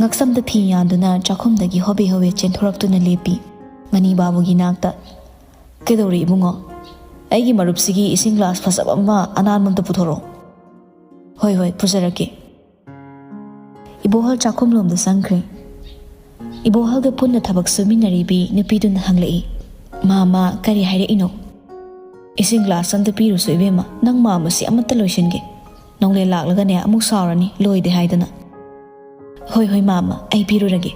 ꯉꯛꯁꯝꯗ ꯐꯤ ꯌꯥꯟꯗꯨꯅ ꯆꯥꯛꯈꯨꯝꯗꯒꯤ ꯍꯣꯕꯦ ꯍꯣꯕꯦ ꯆꯦꯟꯊꯣꯔꯛꯇꯨꯅ ꯂꯦꯞꯄꯤ ꯃꯅꯤꯕꯥꯕꯨꯒꯤ ꯅꯥꯛꯇ꯫ "ꯀꯩꯗꯧꯔꯦ ꯏꯕꯨꯡꯉꯣ? ꯑꯩꯒꯤ ꯃꯔꯨꯞꯁꯤꯒꯤ ꯏꯁꯤꯡ ꯒ꯭ꯂꯥꯁ ꯐꯖꯕ ꯑꯃ ꯑꯅꯥꯟꯕ ꯑꯝꯇ ꯄꯨꯊꯣꯔꯛꯑꯣ꯫" "ꯍꯣꯏ ꯍꯣꯏ, ꯄꯨꯖꯔꯛꯀꯦ꯫" ꯏꯕꯣꯍꯜ ꯆꯥꯛꯈꯨꯝꯂꯣꯝꯗ ꯆꯪꯈ꯭ꯔꯦ꯫ ꯏꯕꯣꯍꯜꯒ ꯄꯨꯟꯅ ꯊꯕꯛ ꯁꯨꯃꯤꯟꯅꯔꯤꯕꯤ ꯅꯨꯄꯤꯗꯨꯅ ꯍꯪꯂꯛꯏ, "ꯃꯥꯃ, ꯀꯔꯤ ꯍꯥꯏꯔꯛꯏꯅꯣ?" "ꯏꯁꯤꯡ ꯒ꯭ꯂꯥꯁ ꯑꯝꯇ ꯄꯤꯔꯨꯁꯣ ꯏꯕꯦꯝꯃ, ꯅꯪ ꯃꯥꯃꯁꯤ ꯑꯃꯠꯇ ꯂꯣꯏꯁꯤꯟꯒꯦ꯫ ꯅꯣꯡꯂꯦꯟ ꯂꯥꯛꯂꯒꯅꯦ ꯑꯃꯨꯛ ꯁꯥꯎꯔꯅꯤ, ꯂꯣꯏꯗꯦ ꯍꯥꯏꯗꯅ꯫" "ꯍꯣꯏ ꯍꯣꯏ ꯃꯥꯃ, ꯑꯩ ꯄꯤꯔꯨꯔꯒꯦ꯫"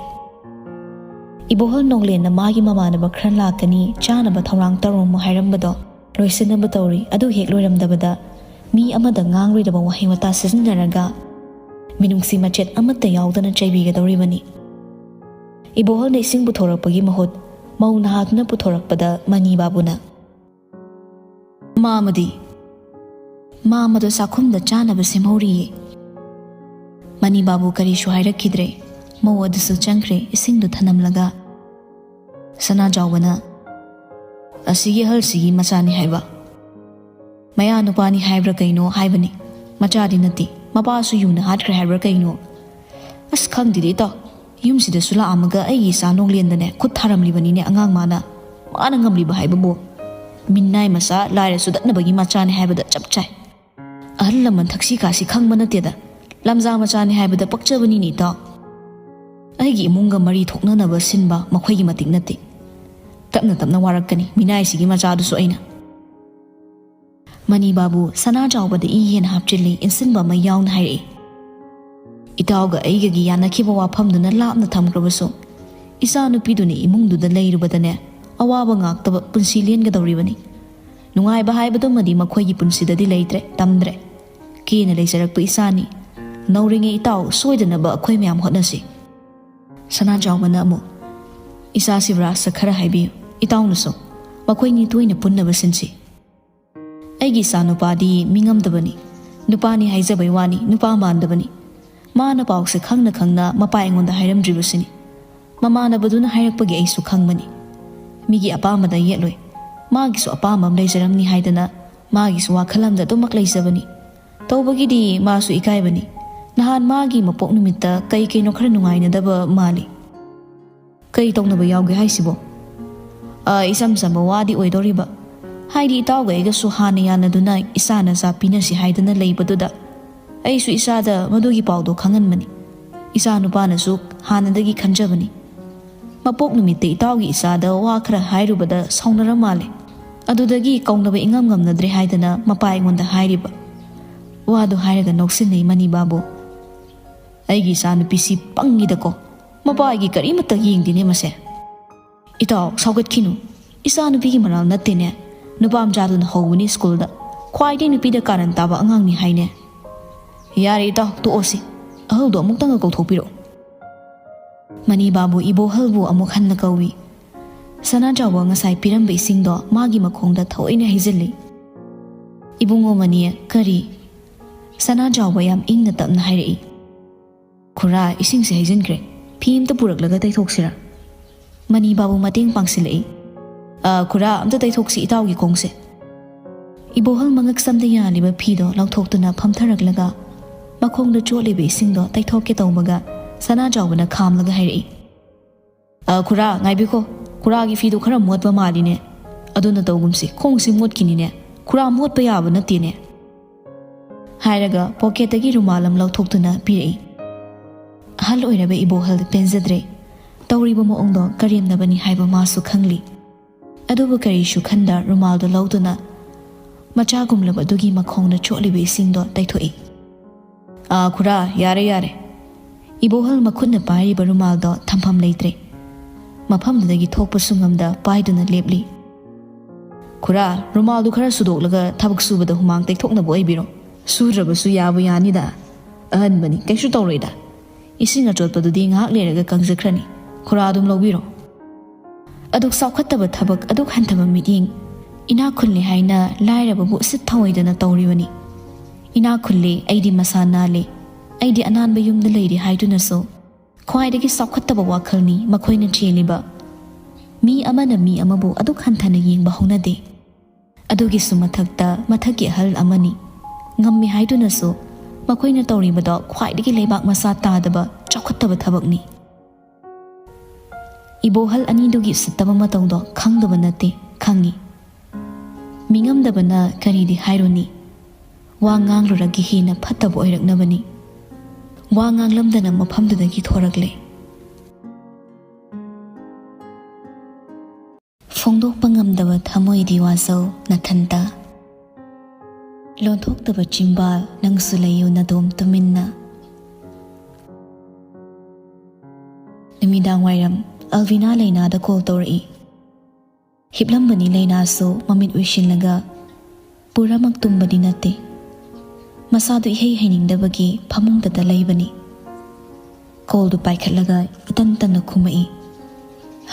ꯏꯕꯣꯍꯜ ꯅꯣꯡꯂꯦꯟꯅ ꯃꯥꯒꯤ ꯃꯃꯥꯟꯅꯕ ꯈꯔ ꯂꯥꯛꯀꯅꯤ, ꯆꯥꯅꯕ ꯊꯧꯔꯥꯡ ꯇꯧꯔꯝꯃꯨ ꯍꯥꯏꯔꯝꯕꯗꯣ ꯂꯣꯏꯁꯤꯟꯅꯕ ꯇꯧꯔꯤ꯫ ꯑꯗꯨ ꯍꯦꯛ ꯂꯣꯏꯔꯝꯗꯕꯗ ꯃꯤ ꯑꯃꯗ ꯉꯥꯡꯂꯣꯏꯗꯕ ꯋꯥꯍꯩ ꯋꯥꯇꯥ ꯁꯤꯖꯤꯟꯅꯔꯒ ꯃꯤꯅꯨꯡꯁꯤ ꯃꯆꯦꯠ ꯑꯃꯠꯇ ꯌꯥꯎꯗꯅ ꯆꯩꯕꯤꯒꯗꯧꯔꯤꯕꯅꯤ꯫ ꯏꯕꯣꯍꯜꯅ ꯏꯁꯤꯡ ꯄꯨꯊꯣꯔꯛꯄꯒꯤ ꯃꯍꯨꯠ ꯃꯧ ꯅꯍꯥꯗꯨꯅ ꯄꯨꯊꯣꯔꯛꯄꯗ ꯃꯅꯤ ꯕꯥꯕꯨꯅ, "ꯃꯥꯃꯗꯤ?" "ꯃꯥꯃꯗꯣ ꯆꯥꯛꯈꯨꯝꯗ ꯆꯥꯅꯕ ꯁꯦꯝꯍꯧꯔꯤꯌꯦ꯫" ꯃꯅꯤ ꯕꯥꯕꯨ ꯀꯔꯤꯁꯨ ꯍꯥꯏꯔꯛꯈꯤꯗ꯭ꯔꯦ꯫ ꯃꯧ ꯑꯗꯨꯁꯨ ꯆꯪꯈ꯭ꯔꯦ ꯏꯁꯤꯡꯗꯨ ꯊꯅꯝꯂꯒ꯫ ꯁꯅꯥꯖꯥꯎꯕꯅ, "ꯑꯁꯤꯒꯤ ꯑꯍꯜꯁꯤꯒꯤ ꯃꯆꯥꯅꯤ ꯍꯥꯏꯕ?" "ꯃꯌꯥ ꯅꯨꯄꯥꯅꯤ ꯍꯥꯏꯕ꯭ꯔꯥ ꯀꯩꯅꯣ ꯍꯥꯏꯕꯅꯤ꯫ ꯃꯆꯥꯗꯤ ꯅꯠꯇꯦ, ꯃꯄꯥꯁꯨ ꯌꯨꯅ ꯍꯥꯠꯈ꯭ꯔꯦ ꯍꯥꯏꯕ꯭ꯔꯥ ꯀꯩꯅꯣ꯫ ꯑꯁ, ꯈꯪꯗꯦꯗ ꯏꯇꯥꯎ, ꯌꯨꯝꯁꯤꯗꯁꯨ ꯂꯥꯛꯑꯝꯃꯒ ꯑꯩꯒꯤ ꯏꯆꯥ ꯅꯣꯡꯂꯦꯟꯗꯅꯦ ꯈꯨꯠ ꯊꯥꯔꯝꯂꯤꯕꯅꯤꯅꯦ ꯑꯉꯥꯡ ꯃꯥꯅ꯫ ꯃꯥꯅ ꯉꯝꯂꯤꯕ ꯍꯥꯏꯕꯕꯨ꯫ ꯃꯤꯅꯥꯏ ꯃꯆꯥ ꯂꯥꯏꯔ ꯆꯨꯗꯠꯅꯕꯒꯤ ꯃꯆꯥꯅꯤ ꯍꯥꯏꯕꯗ ꯆꯞ ꯆꯥꯏ꯫ ꯑꯍꯜ ꯂꯃꯟ ꯊꯛꯁꯤ ꯈꯥꯁꯤ ꯈꯪꯕ ꯅꯠꯇꯦꯗ꯫ ꯂꯝꯖꯥ ꯃꯆꯥꯅꯤ ꯍꯥꯏꯕꯗ ꯄꯛꯆꯕꯅꯤꯅꯦ ꯏꯇꯥꯎ꯫ ꯑꯩꯒꯤ ꯏꯃꯨꯡꯒ ꯃꯔꯤ ꯊꯣꯛꯅꯅꯕ ꯁꯤꯟꯕ ꯃꯈꯣꯏꯒꯤ ꯃꯇꯤꯛ ꯅꯠꯇꯦ꯫ ꯇꯞꯅ ꯇꯞꯅ ꯋꯥꯔꯛꯀꯅꯤ ꯃꯤꯅꯥꯏꯁꯤꯒꯤ ꯃꯆꯥꯗꯨꯁꯨ ꯑꯩꯅ꯫" ꯃꯅꯤ ꯕꯥꯕꯨ ꯁꯅꯥꯖꯥꯎꯕꯗ ꯏ ꯍꯦꯟꯅ ꯍꯥꯞꯆꯤꯜꯂꯤ, ꯏꯟꯁꯤꯟꯕ ꯑꯃ ꯌꯥꯎꯅ ꯍꯥꯏꯔꯛꯏ, "ꯏꯇꯥꯎꯒ ꯑꯩꯒꯒꯤ ꯌꯥꯅꯈꯤꯕ ꯋꯥꯐꯝꯗꯨꯅ ꯂꯥꯞꯅ ꯊꯝꯈ꯭ꯔꯕꯁꯨ, ꯏꯆꯥ ꯅꯨꯄꯤꯗꯨꯅ ꯏꯃꯨꯡꯗꯨꯗ ꯂꯩꯔꯨꯕꯗꯅꯦ, ꯑꯋꯥꯕ ꯉꯥꯛꯇꯕ ꯄꯨꯟꯁꯤ ꯂꯦꯟꯒꯗꯧꯔꯤꯕꯅꯤ꯫ ꯅꯨꯡꯉꯥꯏꯕ ꯍꯥꯏꯕꯗꯨꯃꯗꯤ ꯃꯈꯣꯏꯒꯤ ꯄꯨꯟꯁꯤꯗꯗꯤ ꯂꯩꯇ꯭ꯔꯦ, ꯇꯝꯗ꯭ꯔꯦ꯫ ꯀꯦꯅ ꯂꯩꯖꯔꯛꯄ ꯏꯆꯥꯅꯤ꯫ ꯅꯧꯔꯤꯉꯩ ꯏꯇꯥꯎ, ꯁꯣꯏꯗꯅꯕ ꯑꯩꯈꯣꯏ ꯃꯌꯥꯝ ꯍꯣꯠꯅꯁꯤ꯫" ꯁꯅꯥꯖꯥꯎꯕꯅ ꯑꯃꯨꯛ, "ꯏꯆꯥ ꯁꯤꯕꯔꯥꯖꯇ ꯈꯔ ꯍꯥꯏꯕꯤꯌꯨ, ꯏꯇꯥꯎꯅꯁꯨ꯫ ꯃꯈꯣꯏꯅꯤ ꯇꯣꯏꯅ ꯄꯨꯟꯅꯕ ꯁꯤꯟꯁꯤ꯫ ꯑꯩꯒꯤ ꯏꯆꯥ ꯅꯨꯄꯥꯗꯤ ꯃꯤꯉꯝꯗꯕꯅꯤ꯫ ꯅꯨꯄꯥꯅꯤ ꯍꯥꯏꯖꯕꯩ ꯋꯥꯅꯤ, ꯅꯨꯄꯥ ꯃꯥꯟꯗꯕꯅꯤ꯫ ꯃꯥꯅ ꯄꯥꯎꯁꯦ ꯈꯪꯅ ꯈꯪꯅ ꯃꯄꯥ ꯑꯩꯉꯣꯟꯗ ꯍꯥꯏꯔꯝꯗ꯭ꯔꯤꯕꯁꯤꯅꯤ꯫ ꯃꯃꯥꯟꯅꯕꯗꯨꯅ ꯍꯥꯏꯔꯛꯄꯒꯤ ꯑꯩꯁꯨ ꯈꯪꯕꯅꯤ꯫ ꯃꯤꯒꯤ ꯑꯄꯥꯝꯕꯗ ꯌꯦꯠꯂꯣꯏ꯫ ꯃꯥꯒꯤꯁꯨ ꯑꯄꯥꯝꯕ ꯑꯃ ꯂꯩꯖꯔꯝꯅꯤ ꯍꯥꯏꯗꯅ ꯃꯥꯒꯤꯁꯨ ꯋꯥꯈꯜ ꯑꯃꯗ ꯑꯗꯨꯃꯛ ꯂꯩꯖꯕꯅꯤ꯫ ꯇꯧꯕꯒꯤꯗꯤ ꯃꯥꯁꯨ ꯏꯀꯥꯏꯕꯅꯤ꯫ ꯅꯍꯥꯟ ꯃꯥꯒꯤ ꯃꯄꯣꯛ ꯅꯨꯃꯤꯠꯇ ꯀꯩ ꯀꯩꯅꯣ ꯈꯔ ꯅꯨꯡꯉꯥꯏꯅꯗꯕ ꯃꯥꯜꯂꯤ꯫ "ꯀꯩ ꯇꯧꯅꯕ ꯌꯥꯎꯒꯦ ꯍꯥꯏꯁꯤꯕꯣ?" "ꯑ, ꯏꯆꯝ ꯆꯝꯕ ꯋꯥꯗꯤ ꯑꯣꯏꯗꯧꯔꯤꯕ꯫ ꯍꯥꯏꯗꯤ ꯏꯇꯥꯎꯒ ꯑꯩꯒꯁꯨ ꯍꯥꯟꯅ ꯌꯥꯅꯗꯨꯅ ꯏꯆꯥ ꯅꯆꯥ ꯄꯤꯅꯁꯤ ꯍꯥꯏꯗꯅ ꯂꯩꯕꯗꯨꯗ ꯑꯩꯁꯨ ꯏꯆꯥꯗ ꯃꯗꯨꯒꯤ ꯄꯥꯎꯗꯣ ꯈꯪꯍꯟꯕꯅꯤ꯫ ꯏꯆꯥ ꯅꯨꯄꯥꯅꯁꯨ ꯍꯥꯟꯅꯗꯒꯤ ꯈꯟꯖꯕꯅꯤ꯫ ꯃꯄꯣꯛ ꯅꯨꯃꯤꯠꯇ ꯏꯇꯥꯎꯒꯤ ꯏꯆꯥꯗ ꯋꯥ ꯈꯔ ꯍꯥꯏꯔꯨꯕꯗ ꯁꯥꯎꯅꯔ ꯃꯥꯜꯂꯦ꯫ ꯑꯗꯨꯗꯒꯤ ꯀꯧꯅꯕ ꯏꯉꯝ ꯉꯝꯅꯗ꯭ꯔꯦ ꯍꯥꯏꯗꯅ ꯃꯄꯥ ꯑꯩꯉꯣꯟꯗ ꯍꯥꯏꯔꯤꯕ꯫" ꯋꯥꯗꯣ ꯍꯥꯏꯔꯒ ꯅꯣꯛꯁꯤꯟꯅꯩ ꯃꯅꯤ ꯕꯥꯕꯨ꯫ "ꯑꯩꯒꯤ ꯏꯆꯥ ꯅꯨꯄꯤꯁꯤ ꯄꯪꯉꯤꯗꯀꯣ꯫ ꯃꯄꯥꯒꯤ ꯀꯔꯤꯃꯠꯇ ꯌꯦꯡꯗꯦꯅꯦ ꯃꯁꯦ꯫" "ꯏꯇꯥꯎ, ꯁꯥꯎꯒꯠꯈꯤꯅꯨ꯫ ꯏꯆꯥ ꯅꯨꯄꯤꯒꯤ ꯃꯔꯥꯜ ꯅꯠꯇꯦꯅꯦ꯫ ꯅꯨꯄꯥ ꯃꯆꯥꯗꯨꯅ ꯍꯧꯕꯅꯤ ꯁ꯭ꯀꯨꯜꯗ꯫ ꯈ꯭ꯋꯥꯏꯗꯩ ꯅꯨꯄꯤꯗ ꯀꯥꯔꯟ ꯇꯥꯕ ꯑꯉꯥꯡꯅꯤ ꯍꯥꯏꯅꯦ꯫" "ꯌꯥꯔꯦ ꯏꯇꯥꯎ, ꯇꯣꯛꯑꯣꯁꯤ꯫ ꯑꯍꯜꯗꯣ ꯑꯃꯨꯛꯇꯪꯒ ꯀꯧꯊꯣꯛꯄꯤꯔꯛꯑꯣ꯫" ꯃꯅꯤ ꯕꯥꯕꯨ ꯏꯕꯣꯍꯜꯕꯨ ꯑꯃꯨꯛ ꯍꯟꯅ ꯀꯧꯏ꯫ ꯁꯅꯥꯖꯥꯎꯕ ꯉꯁꯥꯏ ꯄꯤꯔꯝꯕ ꯏꯁꯤꯡꯗꯣ ꯃꯥꯒꯤ ꯃꯈꯣꯡꯗ ꯊꯑꯣꯏꯅ ꯍꯩꯖꯤꯜꯂꯤ꯫ "ꯏꯕꯨꯡꯉꯣ ꯃꯅꯤ, ꯀꯔꯤ?" ꯁꯅꯥꯖꯥꯎꯕ ꯌꯥꯝ ꯏꯪꯅ ꯇꯞꯅ ꯍꯥꯏꯔꯛꯏ꯫ "ꯈꯨꯔꯥ, ꯏꯁꯤꯡꯁꯦ ꯍꯩꯖꯤꯟꯈ꯭ꯔꯦ꯫ ꯐꯤ ꯑꯝꯇ ꯄꯨꯔꯛꯂꯒ ꯇꯩꯊꯣꯛꯁꯤꯔꯥ?" ꯃꯅꯤ ꯕꯥꯕꯨ ꯃꯇꯦꯡ ꯄꯥꯡꯁꯤꯜꯂꯛꯏ꯫ "ꯑ, ꯈꯨꯔꯥ, ꯑꯝꯇ ꯇꯩꯊꯣꯛꯁꯤ ꯏꯇꯥꯎꯒꯤ ꯈꯣꯡꯁꯦ꯫" ꯏꯕꯣꯍꯜ ꯃꯉꯛ ꯁꯝꯗ ꯌꯥꯜꯂꯤꯕ ꯐꯤꯗꯣ ꯂꯧꯊꯣꯛꯇꯨꯅ ꯐꯝꯊꯔꯛꯂꯒ ꯃꯈꯣꯡꯗ ꯆꯣꯠꯂꯤꯕ ꯏꯁꯤꯡꯗꯣ ꯇꯩꯊꯣꯛꯀꯦ ꯇꯧꯕꯒ ꯁꯅꯥꯖꯥꯎꯕꯅ ꯈꯥꯝꯂꯒ ꯍꯥꯏꯔꯛꯏ꯫ "ꯑ, ꯈꯨꯔꯥ, ꯉꯥꯏꯕꯤꯈꯣ꯫ ꯈꯨꯔꯥꯒꯤ ꯐꯤꯗꯣ ꯈꯔ ꯃꯣꯠꯄ ꯃꯥꯜꯂꯤꯅꯦ꯫ ꯑꯗꯨꯅ ꯇꯧꯒꯨꯝꯁꯤ, ꯈꯣꯡꯁꯤ ꯃꯣꯠꯈꯤꯅꯤꯅꯦ꯫ ꯈꯨꯔꯥ ꯃꯣꯠꯄ ꯌꯥꯕ ꯅꯠꯇꯦꯅꯦ꯫" ꯍꯥꯏꯔꯒ ꯄꯣꯀꯦꯠꯇꯒꯤ ꯔꯨꯃꯥꯜ ꯑꯃ ꯂꯧꯊꯣꯛꯇꯨꯅ ꯄꯤꯔꯛꯏ꯫ ꯑꯍꯜ ꯑꯣꯏꯔꯕ ꯏꯕꯣꯍꯜ ꯄꯦꯟꯖꯗ꯭ꯔꯦ꯫ ꯇꯧꯔꯤꯕ ꯃꯑꯣꯡꯗꯣ ꯀꯔꯦꯝꯅꯕꯅꯤ ꯍꯥꯏꯕ ꯃꯥꯁꯨ ꯈꯪꯂꯤ꯫ ꯑꯗꯨꯕꯨ ꯀꯔꯤꯁꯨ ꯈꯟꯗ ꯔꯨꯃꯥꯜꯗꯣ ꯂꯧꯗꯨꯅ ꯃꯆꯥꯒꯨꯝꯂꯕ ꯑꯗꯨꯒꯤ ꯃꯈꯣꯡꯗ ꯆꯣꯠꯂꯤꯕ ꯏꯁꯤꯡꯗꯣ ꯇꯩꯊꯣꯛꯏ꯫ "ꯑꯥ, ꯈꯨꯔꯥ, ꯌꯥꯔꯦ, ꯌꯥꯔꯦ꯫" ꯏꯕꯣꯍꯜ ꯃꯈꯨꯠꯅ ꯄꯥꯏꯔꯤꯕ ꯔꯨꯃꯥꯜꯗꯣ ꯊꯝꯐꯝ ꯂꯩꯇ꯭ꯔꯦ꯫ ꯃꯐꯝꯗꯨꯗꯒꯤ ꯊꯣꯛꯄꯁꯨ ꯉꯝꯗ ꯄꯥꯏꯗꯨꯅ ꯂꯦꯞꯂꯤ꯫ "ꯈꯨꯔꯥ, ꯔꯨꯃꯥꯜꯗꯨ ꯈꯔ ꯁꯨꯗꯣꯛꯂꯒ ꯊꯕꯛ ꯁꯨꯕꯗ ꯍꯨꯃꯥꯡ ꯇꯩꯊꯣꯛꯅꯕ ꯑꯣꯏꯕꯤꯔꯣ꯫ ꯁꯨꯗ꯭ꯔꯕꯁꯨ ꯌꯥꯕꯨ ꯌꯥꯅꯤꯗ꯫ ꯑꯍꯟꯕꯅꯤ, ꯀꯩꯁꯨ ꯇꯧꯔꯣꯏꯗ꯫ ꯏꯁꯤꯡ ꯑꯆꯣꯠꯄꯗꯨꯗꯤ ꯉꯥꯏꯍꯥꯛ ꯂꯩꯔꯒ ꯀꯪꯖꯈ꯭ꯔꯅꯤ꯫ ꯈꯨꯔꯥ ꯑꯗꯨꯝ ꯂꯧꯕꯤꯔꯣ꯫" ꯑꯗꯨꯛ ꯆꯥꯎꯈꯠꯇꯕ ꯊꯕꯛ, ꯑꯗꯨꯛ ꯍꯟꯊꯕ ꯃꯤꯠꯌꯦꯡ꯫ ꯏꯅꯥꯛ ꯈꯨꯜꯂꯦ ꯍꯥꯏꯅ ꯂꯥꯏꯔꯕꯕꯨ ꯎꯁꯤꯠ ꯊꯑꯣꯏꯗꯅ ꯇꯧꯔꯤꯕꯅꯤ꯫ ꯏꯅꯥꯛ ꯈꯨꯜꯂꯦ, ꯑꯩꯗꯤ ꯃꯁꯥ ꯅꯥꯜꯂꯦ, ꯑꯩꯗꯤ ꯑꯅꯥꯟꯕ ꯌꯨꯝꯗ ꯂꯩꯔꯦ ꯍꯥꯏꯗꯨꯅꯁꯨ ꯈ꯭ꯋꯥꯏꯗꯒꯤ ꯆꯥꯎꯈꯠꯇꯕ ꯋꯥꯈꯜꯅꯤ ꯃꯈꯣꯏꯅ ꯆꯦꯜꯂꯤꯕ꯫ ꯃꯤ ꯑꯃꯅ ꯃꯤ ꯑꯃꯕꯨ ꯑꯗꯨꯛ ꯍꯟꯊꯅ ꯌꯦꯡꯕ ꯍꯧꯅꯗꯦ꯫ ꯑꯗꯨꯒꯤꯁꯨ ꯃꯊꯛꯇ ꯃꯊꯛꯀꯤ ꯑꯍꯜ ꯑꯃꯅꯤ꯫ ꯉꯝꯃꯤ ꯍꯥꯏꯗꯨꯅꯁꯨ ꯃꯈꯣꯏꯅ ꯇꯧꯔꯤꯕꯗꯣ ꯈ꯭ꯋꯥꯏꯗꯒꯤ ꯂꯩꯕꯥꯛ ꯃꯆꯥ ꯇꯥꯗꯕ, ꯆꯥꯎꯈꯠꯇꯕ ꯊꯕꯛꯅꯤ꯫ ꯏꯕꯣꯍꯜ ꯑꯅꯤꯗꯨꯒꯤ ꯎꯁꯤꯠꯇꯕ ꯃꯇꯧꯗꯣ ꯈꯪꯗꯕ ꯅꯠꯇꯦ, ꯈꯪꯉꯤ꯫ ꯃꯤꯉꯝꯗꯕꯅ ꯀꯔꯤꯗꯤ ꯍꯥꯏꯔꯨꯅꯤ? ꯋꯥ ꯉꯥꯡꯂꯨꯔꯒ ꯍꯦꯟꯅ ꯐꯠꯇꯕ ꯑꯣꯏꯔꯛꯅꯕꯅꯤ꯫ ꯋꯥ ꯉꯥꯡꯂꯝꯗꯅ ꯃꯐꯝꯗꯨꯗꯒꯤ ꯊꯣꯔꯛꯂꯦ꯫ ꯐꯣꯡꯗꯣꯛꯄ ꯉꯝꯗꯕ ꯊꯃꯣꯏꯗꯤ ꯋꯥꯖꯧ ꯅꯊꯟꯇ꯫ ꯂꯣꯟꯊꯣꯛꯇꯕ ꯆꯤꯝꯕꯥꯜ ꯅꯪꯁꯨ ꯂꯩꯌꯨ ꯅꯗꯣꯝ ꯇꯨꯃꯤꯟꯅ꯫ ꯅꯨꯃꯤꯗꯥꯡ ꯋꯥꯏꯔꯝ ꯑꯜꯚꯤꯅꯥ ꯂꯩꯅꯥꯗ ꯀꯣꯜ ꯇꯧꯔꯛꯏ꯫ ꯍꯤꯞꯂꯝꯕꯅꯤ ꯂꯩꯅꯥꯁꯨ ꯃꯃꯤꯠ ꯎꯏꯁꯤꯜꯂꯒ꯫ ꯄꯨꯔꯥꯃꯛ ꯇꯨꯝꯕꯗꯤ ꯅꯠꯇꯦ꯫ ꯃꯁꯥꯗꯨ ꯏꯍꯩ ꯍꯩꯅꯤꯡꯗꯕꯒꯤ ꯐꯃꯨꯡꯗꯇ ꯂꯩꯕꯅꯤ꯫ ꯀꯣꯜꯗꯨ ꯄꯥꯏꯈꯠꯂꯒ ꯏꯇꯟ ꯇꯟꯅ ꯈꯨꯝꯃꯛꯏ꯫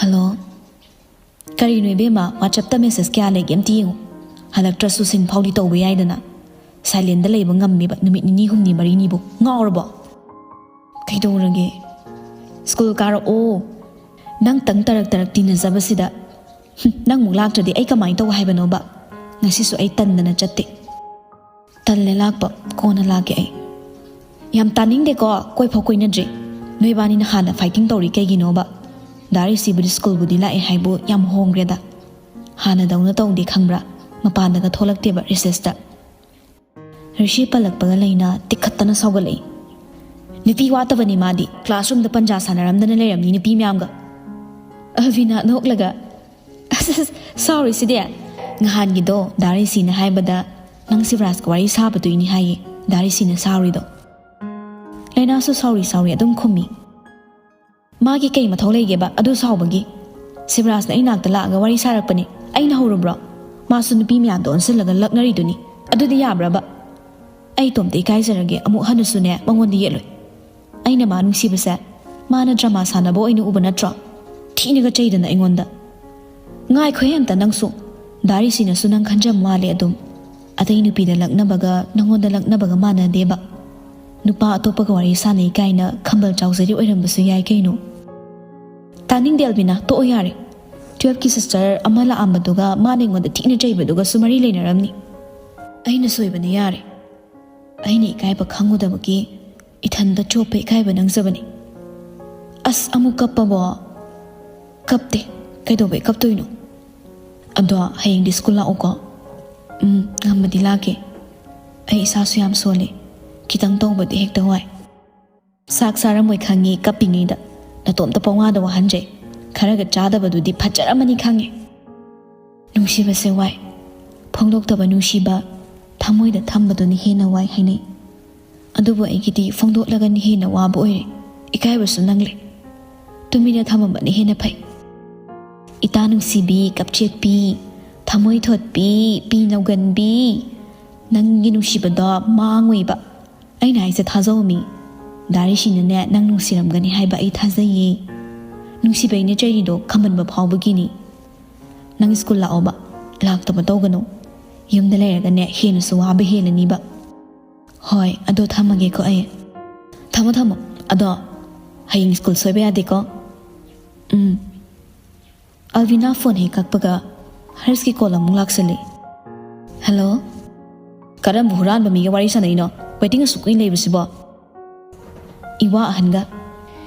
"ꯍꯜꯂꯣ?" "ꯀꯔꯤꯅꯣ ꯏꯕꯦꯝꯃ, WhatsApp-ꯇ message ꯀꯌꯥ ꯂꯩꯒꯦ ꯑꯝꯇ ꯌꯦꯡꯉꯨ꯫ ꯍꯜꯂꯛꯇ꯭ꯔꯁꯨ ꯁꯤꯟ ꯐꯥꯎꯗꯤ ꯇꯧꯕ ꯌꯥꯏꯗꯅ꯫ Silent-ꯇ ꯂꯩꯕ ꯉꯝꯃꯤꯕ ꯅꯨꯃꯤꯠ ꯅꯤꯅꯤ ꯍꯨꯝꯅꯤ ꯃꯔꯤꯅꯤꯕꯨ꯫ ꯉꯥꯎꯔꯕꯣ?" "ꯀꯩꯗꯧꯔꯒꯦ? ꯁ꯭ꯀꯨꯜ ꯀꯥꯔꯛꯑꯣ꯫ ꯅꯪꯇꯪ ꯇꯔꯛ ꯇꯔꯛ ꯇꯤꯟꯅꯖꯕꯁꯤꯗ꯫ ꯍꯨꯝ, ꯅꯪꯃꯨꯛ ꯂꯥꯛꯇ꯭ꯔꯗꯤ ꯑꯩ ꯀꯃꯥꯏꯅ ꯇꯧ ꯍꯥꯏꯕꯅꯣꯕ? ꯉꯁꯤꯁꯨ ꯑꯩ ꯇꯟꯗꯅ ꯆꯠꯇꯦ꯫ ꯇꯜꯂꯦ ꯂꯥꯛꯄ, ꯀꯣꯟꯅ ꯂꯥꯛꯀꯦ ꯑꯩ꯫ ꯌꯥꯝ ꯇꯥꯅꯤꯡꯗꯦꯀꯣ, ꯀꯣꯏꯐꯥꯎ ꯀꯣꯏꯅꯗ꯭ꯔꯤ꯫ ꯅꯣꯏꯕꯥꯅꯤꯅ ꯍꯥꯟꯅ fighting ꯇꯧꯔꯤ ꯀꯩꯒꯤꯅꯣꯕ? ꯗꯥ ꯔꯤꯁꯤꯕꯨꯗꯤ ꯁ꯭ꯀꯨꯜꯕꯨꯗꯤ ꯂꯥꯛꯑꯦ ꯍꯥꯏꯕꯨ ꯌꯥꯝ ꯍꯣꯡꯈ꯭ꯔꯦꯗ꯫ ꯍꯥꯟꯅꯗꯧꯅ ꯇꯧꯗꯦ ꯈꯪꯕ꯭ꯔꯥ? ꯃꯄꯥꯟꯗꯒ ꯊꯣꯛꯂꯛꯇꯦꯕ recess-ꯇ꯫ ꯔꯤꯁꯤ ꯄꯜꯂꯛꯄꯒ ꯂꯩꯅꯥ ꯇꯤꯛꯈꯠꯇꯅ ꯁꯥꯎꯒꯠꯂꯛꯏ꯫ ꯅꯨꯄꯤ ꯋꯥꯠꯇꯕꯅꯤ ꯃꯥꯗꯤ, classroom-ꯗ ꯄꯟꯖꯥ ꯁꯥꯟꯅꯔꯝꯗꯅ ꯂꯩꯔꯝꯅꯤ ꯅꯨꯄꯤ ꯃꯌꯥꯝꯒ꯫ ꯑꯜꯚꯤꯅꯥ ꯅꯣꯛꯂꯒ, "ꯑꯁ, ꯑꯁ, ꯁꯥꯎꯔꯤꯁꯤꯗꯤ꯫ ꯉꯍꯥꯟꯒꯤꯗꯣ ꯗꯥ ꯔꯤꯁꯤꯅ ꯍꯥꯏꯕꯗ ꯅꯪ ꯁꯤꯕꯔꯥꯖꯀ ꯋꯥꯔꯤ ꯁꯥꯕꯗꯨꯏꯅꯤ ꯍꯥꯏꯌꯦ ꯗꯥ ꯔꯤꯁꯤꯅ ꯁꯥꯎꯔꯤꯗꯣ꯫" ꯂꯩꯅꯥꯁꯨ ꯁꯥꯎꯔꯤ ꯁꯥꯎꯔꯤ ꯑꯗꯨꯝ ꯈꯨꯝꯃꯤ꯫ ꯃꯥꯒꯤ ꯀꯩ ꯃꯊꯧ ꯂꯩꯒꯦꯕ ꯑꯗꯨ ꯁꯥꯎꯕꯒꯤ? ꯁꯤꯕꯔꯥꯖꯅ ꯑꯩ ꯅꯥꯛꯇ ꯂꯥꯛꯑꯒ ꯋꯥꯔꯤ ꯁꯥꯔꯛꯄꯅꯦ꯫ ꯑꯩꯅ ꯍꯧꯔꯨꯕ꯭ꯔꯣ? ꯃꯥꯁꯨ ꯅꯨꯄꯤ ꯃꯌꯥꯝꯗ ꯑꯣꯟꯁꯤꯜꯂꯒ ꯂꯛꯅꯔꯤꯗꯨꯅꯤ꯫ ꯑꯗꯨꯗꯤ ꯌꯥꯕ꯭ꯔꯕ? ꯑꯩ ꯏꯇꯣꯝꯇ ꯏꯀꯥꯏꯖꯔꯒꯦ, ꯑꯃꯨꯛ ꯍꯟꯅꯁꯨꯅꯦ ꯃꯉꯣꯟꯗ ꯌꯦꯠꯂꯣꯏ꯫ ꯑꯩꯅ ꯃꯥ ꯅꯨꯡꯁꯤꯕꯁꯦ ꯃꯥꯅ drama ꯁꯥꯟꯅꯕ ꯑꯣꯏꯅ ꯎꯕ ꯅꯠꯇ꯭ꯔꯣ? ꯊꯤꯅꯒ ꯆꯩꯗꯅ ꯑꯩꯉꯣꯟꯗ꯫ ꯉꯥꯏꯈꯣꯍꯦ ꯑꯝꯇ ꯅꯪꯁꯨ꯫ ꯗꯥ ꯔꯤꯁꯤꯅꯁꯨ ꯅꯪ ꯈꯟꯖꯕ ꯃꯥꯜꯂꯦ ꯑꯗꯨꯝ꯫ ꯑꯇꯩ ꯅꯨꯄꯤꯗ ꯂꯛꯅꯕꯒ ꯅꯪꯉꯣꯟꯗ ꯂꯛꯅꯕꯒ ꯃꯥꯟꯅꯗꯦꯕ꯫ ꯅꯨꯄꯥ ꯑꯇꯣꯞꯄꯒ ꯋꯥꯔꯤ ꯁꯥꯟꯅꯩ ꯀꯥꯏꯅ ꯈꯝꯕꯜ ꯆꯥꯎꯖꯔꯤ ꯑꯣꯏꯔꯝꯕꯁꯨ ꯌꯥꯏ ꯀꯩꯅꯣ꯫ ꯇꯥꯅꯤꯡꯗꯦ ꯑꯜꯕꯤꯅꯥ, ꯇꯣꯛꯑꯣ ꯌꯥꯔꯦ꯫ ꯇꯨꯌꯦꯜꯐꯀꯤ ꯁꯤꯁꯇꯔ ꯑꯃ ꯂꯥꯛꯑꯝꯕꯗꯨꯒ ꯃꯥꯅ ꯑꯩꯉꯣꯟꯗ ꯊꯤꯅ ꯆꯩꯕꯗꯨꯒꯁꯨ ꯃꯔꯤ ꯂꯩꯅꯔꯝꯅꯤ꯫ ꯑꯩꯅ ꯁꯣꯏꯕꯅꯦ, ꯌꯥꯔꯦ꯫ ꯑꯩꯅ ꯏꯀꯥꯏꯕ ꯈꯪꯉꯨꯗꯕꯒꯤ ꯏꯊꯟꯗ ꯆꯣꯞꯄ ꯏꯀꯥꯏꯕ ꯅꯪꯖꯕꯅꯤ꯫ ꯑꯁ, ꯑꯃꯨꯛ ꯀꯞꯄꯕꯣ? ꯀꯞꯇꯦ꯫ ꯀꯩꯗꯧꯕꯩ ꯀꯞꯇꯣꯏꯅꯣ? ꯑꯗꯣ ꯍꯌꯦꯡꯗꯤ ꯁ꯭ꯀꯨꯜ ꯂꯥꯛꯎꯀꯣ꯫ ꯎꯝ, ꯉꯝꯃꯗꯤ ꯂꯥꯛꯀꯦ꯫ ꯑꯩ ꯏꯁꯥꯁꯨ ꯌꯥꯝ ꯁꯣꯜꯂꯤ꯫ ꯈꯤꯇꯪ ꯇꯧꯕꯗꯤ ꯍꯦꯛꯇ ꯋꯥꯏ꯫ ꯆꯥꯛ ꯆꯥꯔꯝꯃꯣꯏ ꯈꯪꯉꯤ ꯀꯞꯄꯤꯉꯩꯗ꯫ ꯅꯇꯣꯝꯇ ꯄꯪꯋꯥꯗ ꯋꯥꯍꯟꯖꯩ꯫ ꯈꯔꯒ ꯆꯥꯗꯕꯗꯨꯗꯤ ꯐꯠꯖꯔꯝꯃꯅꯤ ꯈꯪꯉꯦ꯫ ꯅꯨꯡꯁꯤꯕꯁꯦ ꯋꯥꯏ꯫ ꯐꯣꯡꯗꯣꯛꯇꯕ ꯅꯨꯡꯁꯤꯕ ꯊꯃꯣꯏꯗ ꯊꯝꯕꯗꯨꯅ ꯍꯦꯟꯅ ꯋꯥꯏ ꯍꯥꯏꯅꯩ꯫ ꯑꯗꯨꯕꯨ ꯑꯩꯒꯤꯗꯤ ꯐꯣꯡꯗꯣꯛꯂꯒꯅ ꯍꯦꯟꯅ ꯋꯥꯕ ꯑꯣꯏꯔꯦ꯫ ꯏꯀꯥꯏꯕꯁꯨ ꯅꯪꯂꯦ꯫ ꯇꯨꯃꯤꯟꯅ ꯊꯝꯃꯝꯕꯅ ꯍꯦꯟꯅ ꯐꯩ꯫ ꯏꯇꯥ ꯅꯨꯡꯁꯤꯕꯤ, ꯀꯞꯆꯦꯠꯄꯤ, ꯊꯃꯣꯏ ꯊꯣꯠꯄꯤ, ꯄꯤ ꯅꯧꯒꯟꯕꯤ, ꯅꯪꯒꯤ ꯅꯨꯡꯁꯤꯕꯗꯣ ꯃꯥꯡꯉꯣꯏꯕ꯫ ꯑꯩꯅ ꯍꯥꯏꯁꯦ ꯊꯥꯖꯧꯃꯤ꯫ ꯗꯥ ꯔꯤꯁꯤꯅꯅꯦ ꯅꯪ ꯅꯨꯡꯁꯤꯔꯝꯒꯅꯤ ꯍꯥꯏꯕ ꯑꯩ ꯊꯥꯖꯩꯌꯦ꯫ ꯅꯨꯡꯁꯤꯕꯩꯅꯦ ꯆꯩꯔꯤꯗꯣ, ꯈꯝꯕꯟꯕ ꯐꯥꯎꯕꯒꯤꯅꯤ꯫ ꯅꯪ ꯁ꯭ꯀꯨꯜ ꯂꯥꯛꯑꯣꯕ, ꯂꯥꯛꯇꯕ ꯇꯧꯒꯅꯨ꯫ ꯌꯨꯝꯗ ꯂꯩꯔꯒꯅꯦ ꯍꯦꯟꯅꯁꯨ ꯋꯥꯕ ꯍꯦꯜꯂꯅꯤꯕ꯫ ꯍꯣꯏ, ꯑꯗꯣ ꯊꯝꯃꯒꯦꯀꯣ ꯑꯩ꯫ ꯊꯝꯃꯣ, ꯊꯝꯃꯣ꯫ ꯑꯗꯣ ꯍꯌꯦꯡ ꯁ꯭ꯀꯨꯜ ꯁꯣꯏꯕ ꯌꯥꯗꯦꯀꯣ꯫ ꯎꯝ꯫ ꯑꯜꯕꯤꯅꯥ ꯐꯣꯟ ꯍꯦꯛ ꯀꯛꯄꯒ ꯍꯔꯁꯀꯤ ꯀꯣꯜ ꯑꯃꯨꯛ ꯂꯥꯛꯁꯜꯂꯤ꯫ ꯍꯜꯂꯣ? ꯀꯔꯝꯕ ꯍꯨꯔꯥꯟꯕ ꯃꯤꯒ ꯋꯥꯔꯤ ꯁꯥꯟꯅꯩꯅꯣ? ꯋꯦꯇꯤꯡ ꯑꯁꯨꯛ ꯀꯨꯏꯅ ꯂꯩꯕꯁꯤꯕꯣ? ꯏꯋꯥ ꯑꯍꯟꯒ꯫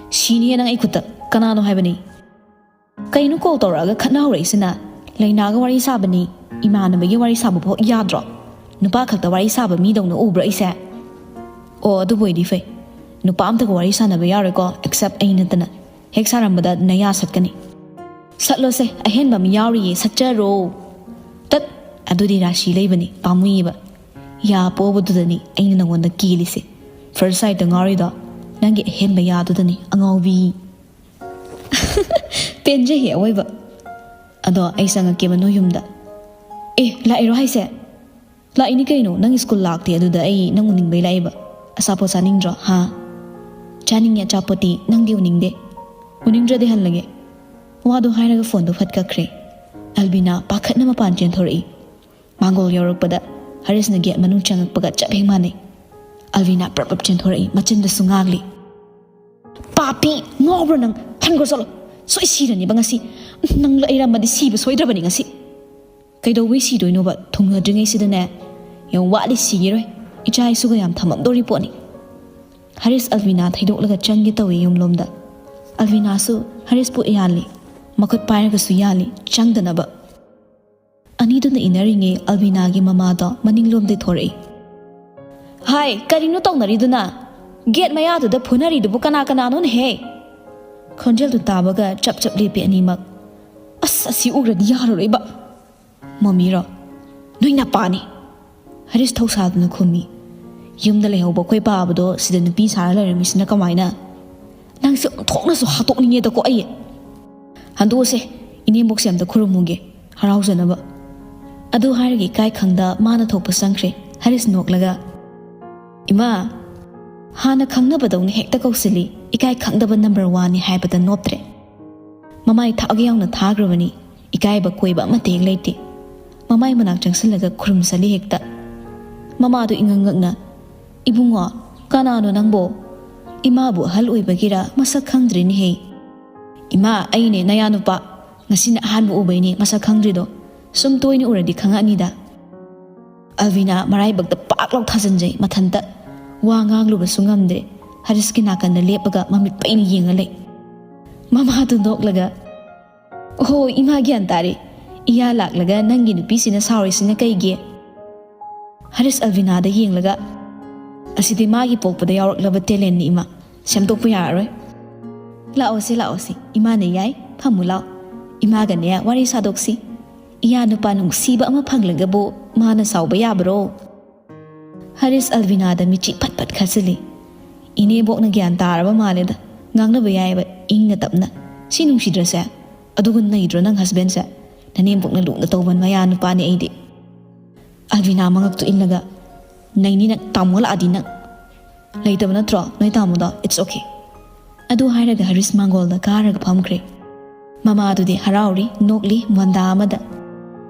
ꯁꯤꯅꯤꯌꯦ ꯅꯪ ꯑꯩ ꯈꯨꯠꯇ꯫ ꯀꯅꯥꯅꯣ ꯍꯥꯏꯕꯅꯤ? ꯀꯩꯅꯣ ꯀꯣꯜ ꯇꯧꯔꯛꯑꯒ ꯈꯠꯅ ꯍꯧꯔꯛꯏꯁꯤꯅ? ꯂꯩꯅꯥꯒ ꯋꯥꯔꯤ ꯁꯥꯕꯅꯤ, ꯏꯃꯥꯟꯅꯕꯒꯤ ꯋꯥꯔꯤ ꯁꯥꯕ ꯐꯥꯎ ꯌꯥꯗ꯭ꯔꯣ? ꯅꯨꯄꯥ ꯈꯛꯇ ꯋꯥꯔꯤ ꯁꯥꯕ ꯃꯤꯗꯧꯅ ꯎꯕ꯭ꯔꯣ ꯑꯩꯁꯦ? ꯑꯣ, ꯑꯗꯨꯕꯨ ꯑꯣꯏꯗꯤ ꯐꯩ꯫ ꯅꯨꯄꯥ ꯑꯝꯇꯒ ꯋꯥꯔꯤ ꯁꯥꯟꯅꯕ ꯌꯥꯔꯣꯏꯀꯣ, except ꯑꯩ ꯅꯠꯇꯅ꯫ ꯍꯦꯛ ꯁꯥꯔꯝꯕꯗ ꯅꯌꯥ ꯁꯠꯀꯅꯤ꯫ ꯁꯠꯂꯣꯁꯦ, ꯑꯍꯦꯟꯕ ꯑꯃ ꯌꯥꯎꯔꯤꯌꯦ, ꯁꯠꯆꯔꯣ꯫ ꯇꯠ, ꯑꯗꯨꯗꯤ ꯔꯥꯁꯤ ꯂꯩꯕꯅꯤ, ꯄꯥꯝꯃꯨꯏꯌꯦꯕ꯫ ꯌꯥ ꯄꯣꯕꯗꯨꯗꯅꯤ ꯑꯩꯅ ꯅꯉꯣꯟꯗ ꯀꯦꯜꯂꯤꯁꯦ꯫ First sight ꯇ ꯉꯥꯎꯔꯤꯗꯣ ꯅꯪꯒꯤ ꯑꯍꯦꯟꯕ ꯌꯥꯗꯨꯗꯅꯤ, ꯑꯉꯥꯎꯕꯤ꯫ ꯄꯦꯟꯖꯩꯍꯦ ꯑꯋꯣꯏꯕ꯫ ꯑꯗꯣ ꯑꯩ ꯆꯪꯉꯛꯀꯦꯕ ꯅꯣꯏ ꯌꯨꯝꯗ꯫ ꯑꯦ, ꯂꯥꯛꯏꯔꯣ ꯍꯥꯏꯁꯦ? ꯂꯥꯛꯏꯅꯤ ꯀꯩꯅꯣ, ꯅꯪ ꯁ꯭ꯀꯨꯜ ꯂꯥꯛꯇꯦ, ꯑꯗꯨꯗ ꯑꯩ ꯅꯪ ꯎꯅꯤꯡꯕꯩ ꯂꯥꯛꯏꯕ꯫ ꯑꯆꯥꯄꯣꯠ ꯆꯥꯅꯤꯡꯗ꯭ꯔꯣ, ꯍꯥ? ꯆꯥꯅꯤꯡꯉꯦ ꯑꯆꯥꯄꯣꯠꯇꯤ, ꯅꯪꯗꯤ ꯎꯅꯤꯡꯗꯦ꯫ ꯎꯅꯤꯡꯗ꯭ꯔꯗꯤ ꯍꯜꯂꯒꯦ꯫ ꯋꯥꯗꯣ ꯍꯥꯏꯔꯒ ꯐꯣꯟꯗꯣ ꯐꯠ ꯀꯛꯈ꯭ꯔꯦ꯫ ꯑꯜꯕꯤꯅꯥ ꯄꯥꯈꯠꯅ ꯃꯄꯥꯟ ꯆꯦꯟꯊꯣꯔꯛꯏ꯫ ꯃꯥꯡꯒꯣꯜ ꯌꯧꯔꯛꯄꯗ ꯍꯔꯤꯁꯅ ꯒꯦꯠ ꯃꯅꯨꯡ ꯆꯪꯉꯛꯄꯒ ꯆꯞ ꯍꯦꯛ ꯃꯥꯟꯅꯩ꯫ ꯑꯜꯕꯤꯅꯥ ꯄ꯭ꯔꯞ ꯄ꯭ꯔꯞ ꯆꯦꯟꯊꯣꯔꯛꯏ, ꯃꯆꯤꯟꯗꯁꯨ ꯉꯥꯡꯂꯤ, "ꯄꯥꯄꯤ, ꯉꯥꯎꯕ꯭ꯔꯣ ꯅꯪ? ꯍꯟꯈ꯭ꯔꯣ ꯆꯠꯂꯣ꯫ ꯁꯣꯏ ꯁꯤꯔꯅꯤꯕ ꯉꯁꯤ꯫ ꯅꯪ ꯂꯩꯔꯝꯃꯗꯤ ꯁꯤꯕ ꯁꯣꯏꯗ꯭ꯔꯕꯅꯤ ꯉꯁꯤ꯫ ꯀꯩꯗꯧꯕꯩ ꯁꯤꯗꯣꯏꯅꯣꯕ? ꯊꯨꯡꯅꯗ꯭ꯔꯤꯉꯩꯁꯤꯗꯅꯦ꯫ ꯌꯥꯝ ꯋꯥꯠꯂꯤ, ꯁꯤꯈꯤꯔꯣꯏ꯫ ꯏꯆꯥ ꯏꯁꯨꯒ ꯌꯥꯝ ꯊꯝꯃꯝꯗꯧꯔꯤ ꯄꯣꯠꯅꯤ"꯫ ꯍꯔꯤꯁ ꯑꯜꯕꯤꯅꯥ ꯊꯩꯗꯣꯛꯂꯒ ꯆꯪꯒꯦ ꯇꯧꯏ ꯌꯨꯝꯂꯣꯝꯗ꯫ ꯑꯜꯕꯤꯅꯥꯁꯨ ꯍꯔꯤꯁꯄꯨ ꯌꯥꯜꯂꯤ, ꯃꯈꯨꯠ ꯄꯥꯏꯔꯒꯁꯨ ꯌꯥꯜꯂꯤ ꯆꯪꯗꯅꯕ꯫ ꯑꯅꯤꯗꯨꯅ ꯏꯟꯅꯔꯤꯉꯩ ꯑꯜꯕꯤꯅꯥꯒꯤ ꯃꯃꯥꯗꯣ ꯃꯅꯤꯡꯂꯣꯝꯗꯩ ꯊꯣꯔꯛꯏ꯫ "ꯍꯥꯏ, ꯀꯔꯤꯅꯣ ꯇꯧꯅꯔꯤꯗꯨꯅ? ꯒꯦꯠ ꯃꯌꯥꯗꯨꯗ ꯐꯨꯅꯔꯤꯗꯨꯕꯨ ꯀꯅꯥ ꯀꯅꯥꯅꯣꯅꯦꯍꯦ?" ꯈꯣꯟꯖꯦꯜꯗꯨ ꯇꯥꯕꯒ ꯆꯞ ꯆꯞ ꯂꯦꯞꯄꯤ ꯑꯅꯤꯃꯛ꯫ "ꯑꯁ, ꯑꯁꯤ ꯎꯈ꯭ꯔꯗꯤ ꯌꯥꯔꯔꯣꯏꯕ꯫ ꯃꯃꯤꯔꯣ? ꯅꯣꯏ ꯅꯄꯥꯅꯤ!" ꯍꯔꯤꯁ ꯊꯧꯁꯥꯗꯨꯅ ꯈꯨꯝꯃꯤ꯫ "ꯌꯨꯝꯗ ꯂꯩꯍꯧꯕ ꯑꯩꯈꯣꯏ ꯄꯥꯕꯗꯣ ꯁꯤꯗ ꯅꯨꯄꯤ ꯁꯥꯔ ꯂꯩꯔꯝꯃꯤꯁꯤꯅ ꯀꯃꯥꯏꯅ? ꯅꯪꯁꯦ ꯑꯣꯟꯊꯣꯛꯅꯁꯨ ꯍꯥꯠꯇꯣꯛꯅꯤꯡꯉꯦꯗꯀꯣ ꯑꯩ꯫ ꯍꯟꯗꯣꯛꯑꯁꯦ, ꯏꯅꯦꯝꯕꯣꯛꯁꯦ ꯑꯝꯇ ꯈꯨꯔꯨꯝꯃꯨꯒꯦ, ꯍꯔꯥꯎꯖꯅꯕ"꯫ ꯑꯗꯨ ꯍꯥꯏꯔꯒ ꯏꯀꯥꯏ ꯈꯪꯗ ꯃꯥꯅ ꯊꯣꯛꯄ ꯆꯪꯈ꯭ꯔꯦ꯫ ꯍꯔꯤꯁ ꯅꯣꯛꯂꯒ, "ꯏꯃꯥ, ꯍꯥꯟꯅ ꯈꯪꯅꯕꯗꯧꯅ ꯍꯦꯛꯇ ꯀꯧꯁꯤꯜꯂꯤ, ꯏꯀꯥꯏ ꯈꯪꯗꯕ ꯅꯝꯕꯔ ꯋꯥꯟꯅꯤ" ꯍꯥꯏꯕꯗ ꯅꯣꯞꯇ꯭ꯔꯦ꯫ ꯃꯃꯥꯏ ꯊꯥꯛꯒ ꯌꯥꯎꯅ ꯊꯥꯈ꯭ꯔꯕꯅꯤ, ꯏꯀꯥꯏꯕ ꯀꯣꯏꯕ ꯑꯃꯠꯇ ꯍꯦꯛ ꯂꯩꯇꯦ꯫ ꯃꯃꯥꯏ ꯃꯅꯥꯛ ꯆꯪꯁꯤꯜꯂꯒ ꯈꯨꯔꯨꯝꯁꯜꯂꯤ ꯍꯦꯛꯇ꯫ ꯃꯃꯥꯗꯨ ꯏꯉꯛ ꯉꯛꯅ, "ꯏꯕꯨꯡꯉꯣ, ꯀꯅꯥꯅꯣ ꯅꯪꯕꯣ? ꯏꯃꯥꯕꯨ ꯑꯍꯜ ꯑꯣꯏꯕꯒꯤꯔ ꯃꯁꯛ ꯈꯪꯗ꯭ꯔꯤꯅꯦꯍꯦ"꯫ "ꯏꯃꯥ, ꯑꯩꯅꯦ ꯅꯌꯥ ꯅꯨꯄꯥ꯫ ꯉꯁꯤꯅ ꯑꯍꯥꯟꯕ ꯎꯕꯩꯅꯦ ꯃꯁꯛ ꯈꯪꯗ꯭ꯔꯤꯗꯣ꯫ ꯁꯨꯝ ꯇꯣꯏꯅ ꯎꯔꯗꯤ ꯈꯪꯉꯛꯑꯅꯤꯗ"꯫ ꯑꯜꯕꯤꯅꯥ ꯃꯔꯥꯏꯕꯛꯇ ꯄꯥꯛ ꯂꯥꯎ ꯊꯥꯖꯤꯟꯖꯩ ꯃꯊꯟꯇ꯫ ꯋꯥ ꯉꯥꯡꯂꯨꯕꯁꯨ ꯉꯝꯗ꯭ꯔꯦ꯫ ꯍꯔꯤꯁꯀꯤ ꯅꯥꯀꯟꯗ ꯂꯦꯞꯄꯒ ꯃꯃꯤꯠ ꯄꯩꯅ ꯌꯦꯡꯉ ꯂꯩ꯫ ꯃꯃꯥꯗꯨ ꯅꯣꯛꯂꯒ, "ꯑꯣꯍꯣ, ꯏꯃꯥ ꯒ꯭ꯌꯥꯟ ꯇꯥꯔꯦ꯫ ꯏꯌꯥ ꯂꯥꯛꯂꯒ ꯅꯪꯒꯤ ꯅꯨꯄꯤꯁꯤꯅ ꯁꯥꯎꯔꯤꯁꯤꯅ ꯀꯩꯒꯤ?" ꯍꯔꯤꯁ ꯑꯜꯕꯤꯅꯥꯗ ꯌꯦꯡꯂꯒ, "ꯑꯁꯤꯗꯤ ꯃꯥꯒꯤ ꯄꯣꯛꯄꯗ ꯌꯥꯎꯔꯛꯂꯕ ꯇꯦꯂꯦꯟꯅꯤ ꯏꯃꯥ, ꯁꯦꯝꯗꯣꯛꯄ ꯌꯥꯔꯔꯣꯏ꯫ ꯂꯥꯛꯑꯣꯁꯦ, ꯂꯥꯛꯑꯣꯁꯦ, ꯏꯃꯥꯅ ꯌꯥꯏ, ꯐꯝꯃꯨ ꯂꯥꯛꯑꯣ꯫ ꯏꯃꯥꯒꯅꯦ ꯋꯥꯔꯤ ꯁꯥꯗꯣꯛꯁꯤ꯫ ꯏꯌꯥ ꯅꯨꯄꯥ ꯅꯨꯡꯁꯤꯕ ꯑꯃ ꯐꯪꯂꯒꯕꯨ ꯃꯥꯅ ꯁꯥꯎꯕ ꯌꯥꯕ꯭ꯔꯣ?" ꯍꯔꯤꯁ ꯑꯜꯕꯤꯅꯥꯗ ꯃꯤꯠꯆꯤ ꯐꯠ ꯐꯠ ꯈꯠꯆꯤꯜꯂꯤ꯫ "ꯏꯅꯦꯕꯣꯛꯅ ꯒ꯭ꯌꯥꯟ ꯇꯥꯔꯕ ꯃꯥꯜꯂꯦꯗ꯫ ꯉꯥꯡꯅꯕ ꯌꯥꯏꯑꯕ, ꯏꯪꯅ ꯇꯞꯅ꯫ ꯁꯤ ꯅꯨꯡꯁꯤꯗ꯭ꯔꯁꯦ? ꯑꯗꯨꯒ ꯅꯩꯗ꯭ꯔꯣ ꯅꯪ ꯍꯁꯕꯦꯟꯁꯦ? ꯅꯅꯦꯝꯕꯣꯛꯅ ꯂꯨꯅ ꯇꯧꯕ ꯃꯌꯥ ꯅꯨꯄꯥꯅꯦ ꯑꯩꯗꯤ"꯫ ꯑꯜꯕꯤꯅꯥ ꯃꯉꯛꯇꯨ ꯏꯜꯂꯒ, "ꯅꯩꯅꯤ ꯅꯪ, ꯇꯥꯃꯣ ꯂꯥꯛꯑꯗꯤ ꯅꯪ꯫ ꯂꯩꯇꯕ ꯅꯠꯇ꯭ꯔꯣ ꯅꯣꯏ ꯇꯥꯃꯣꯗꯣ? It's okay"꯫ ꯑꯗꯨ ꯍꯥꯏꯔꯒ ꯍꯔꯤꯁ ꯃꯥꯡꯒꯣꯜꯗ ꯀꯥꯔꯒ ꯐꯝꯈ꯭ꯔꯦ꯫ ꯃꯃꯥꯗꯨꯗꯤ ꯍꯔꯥꯎꯔꯤ, ꯅꯣꯛꯂꯤ, ꯃꯣꯟꯗꯥ ꯑꯃꯗ꯫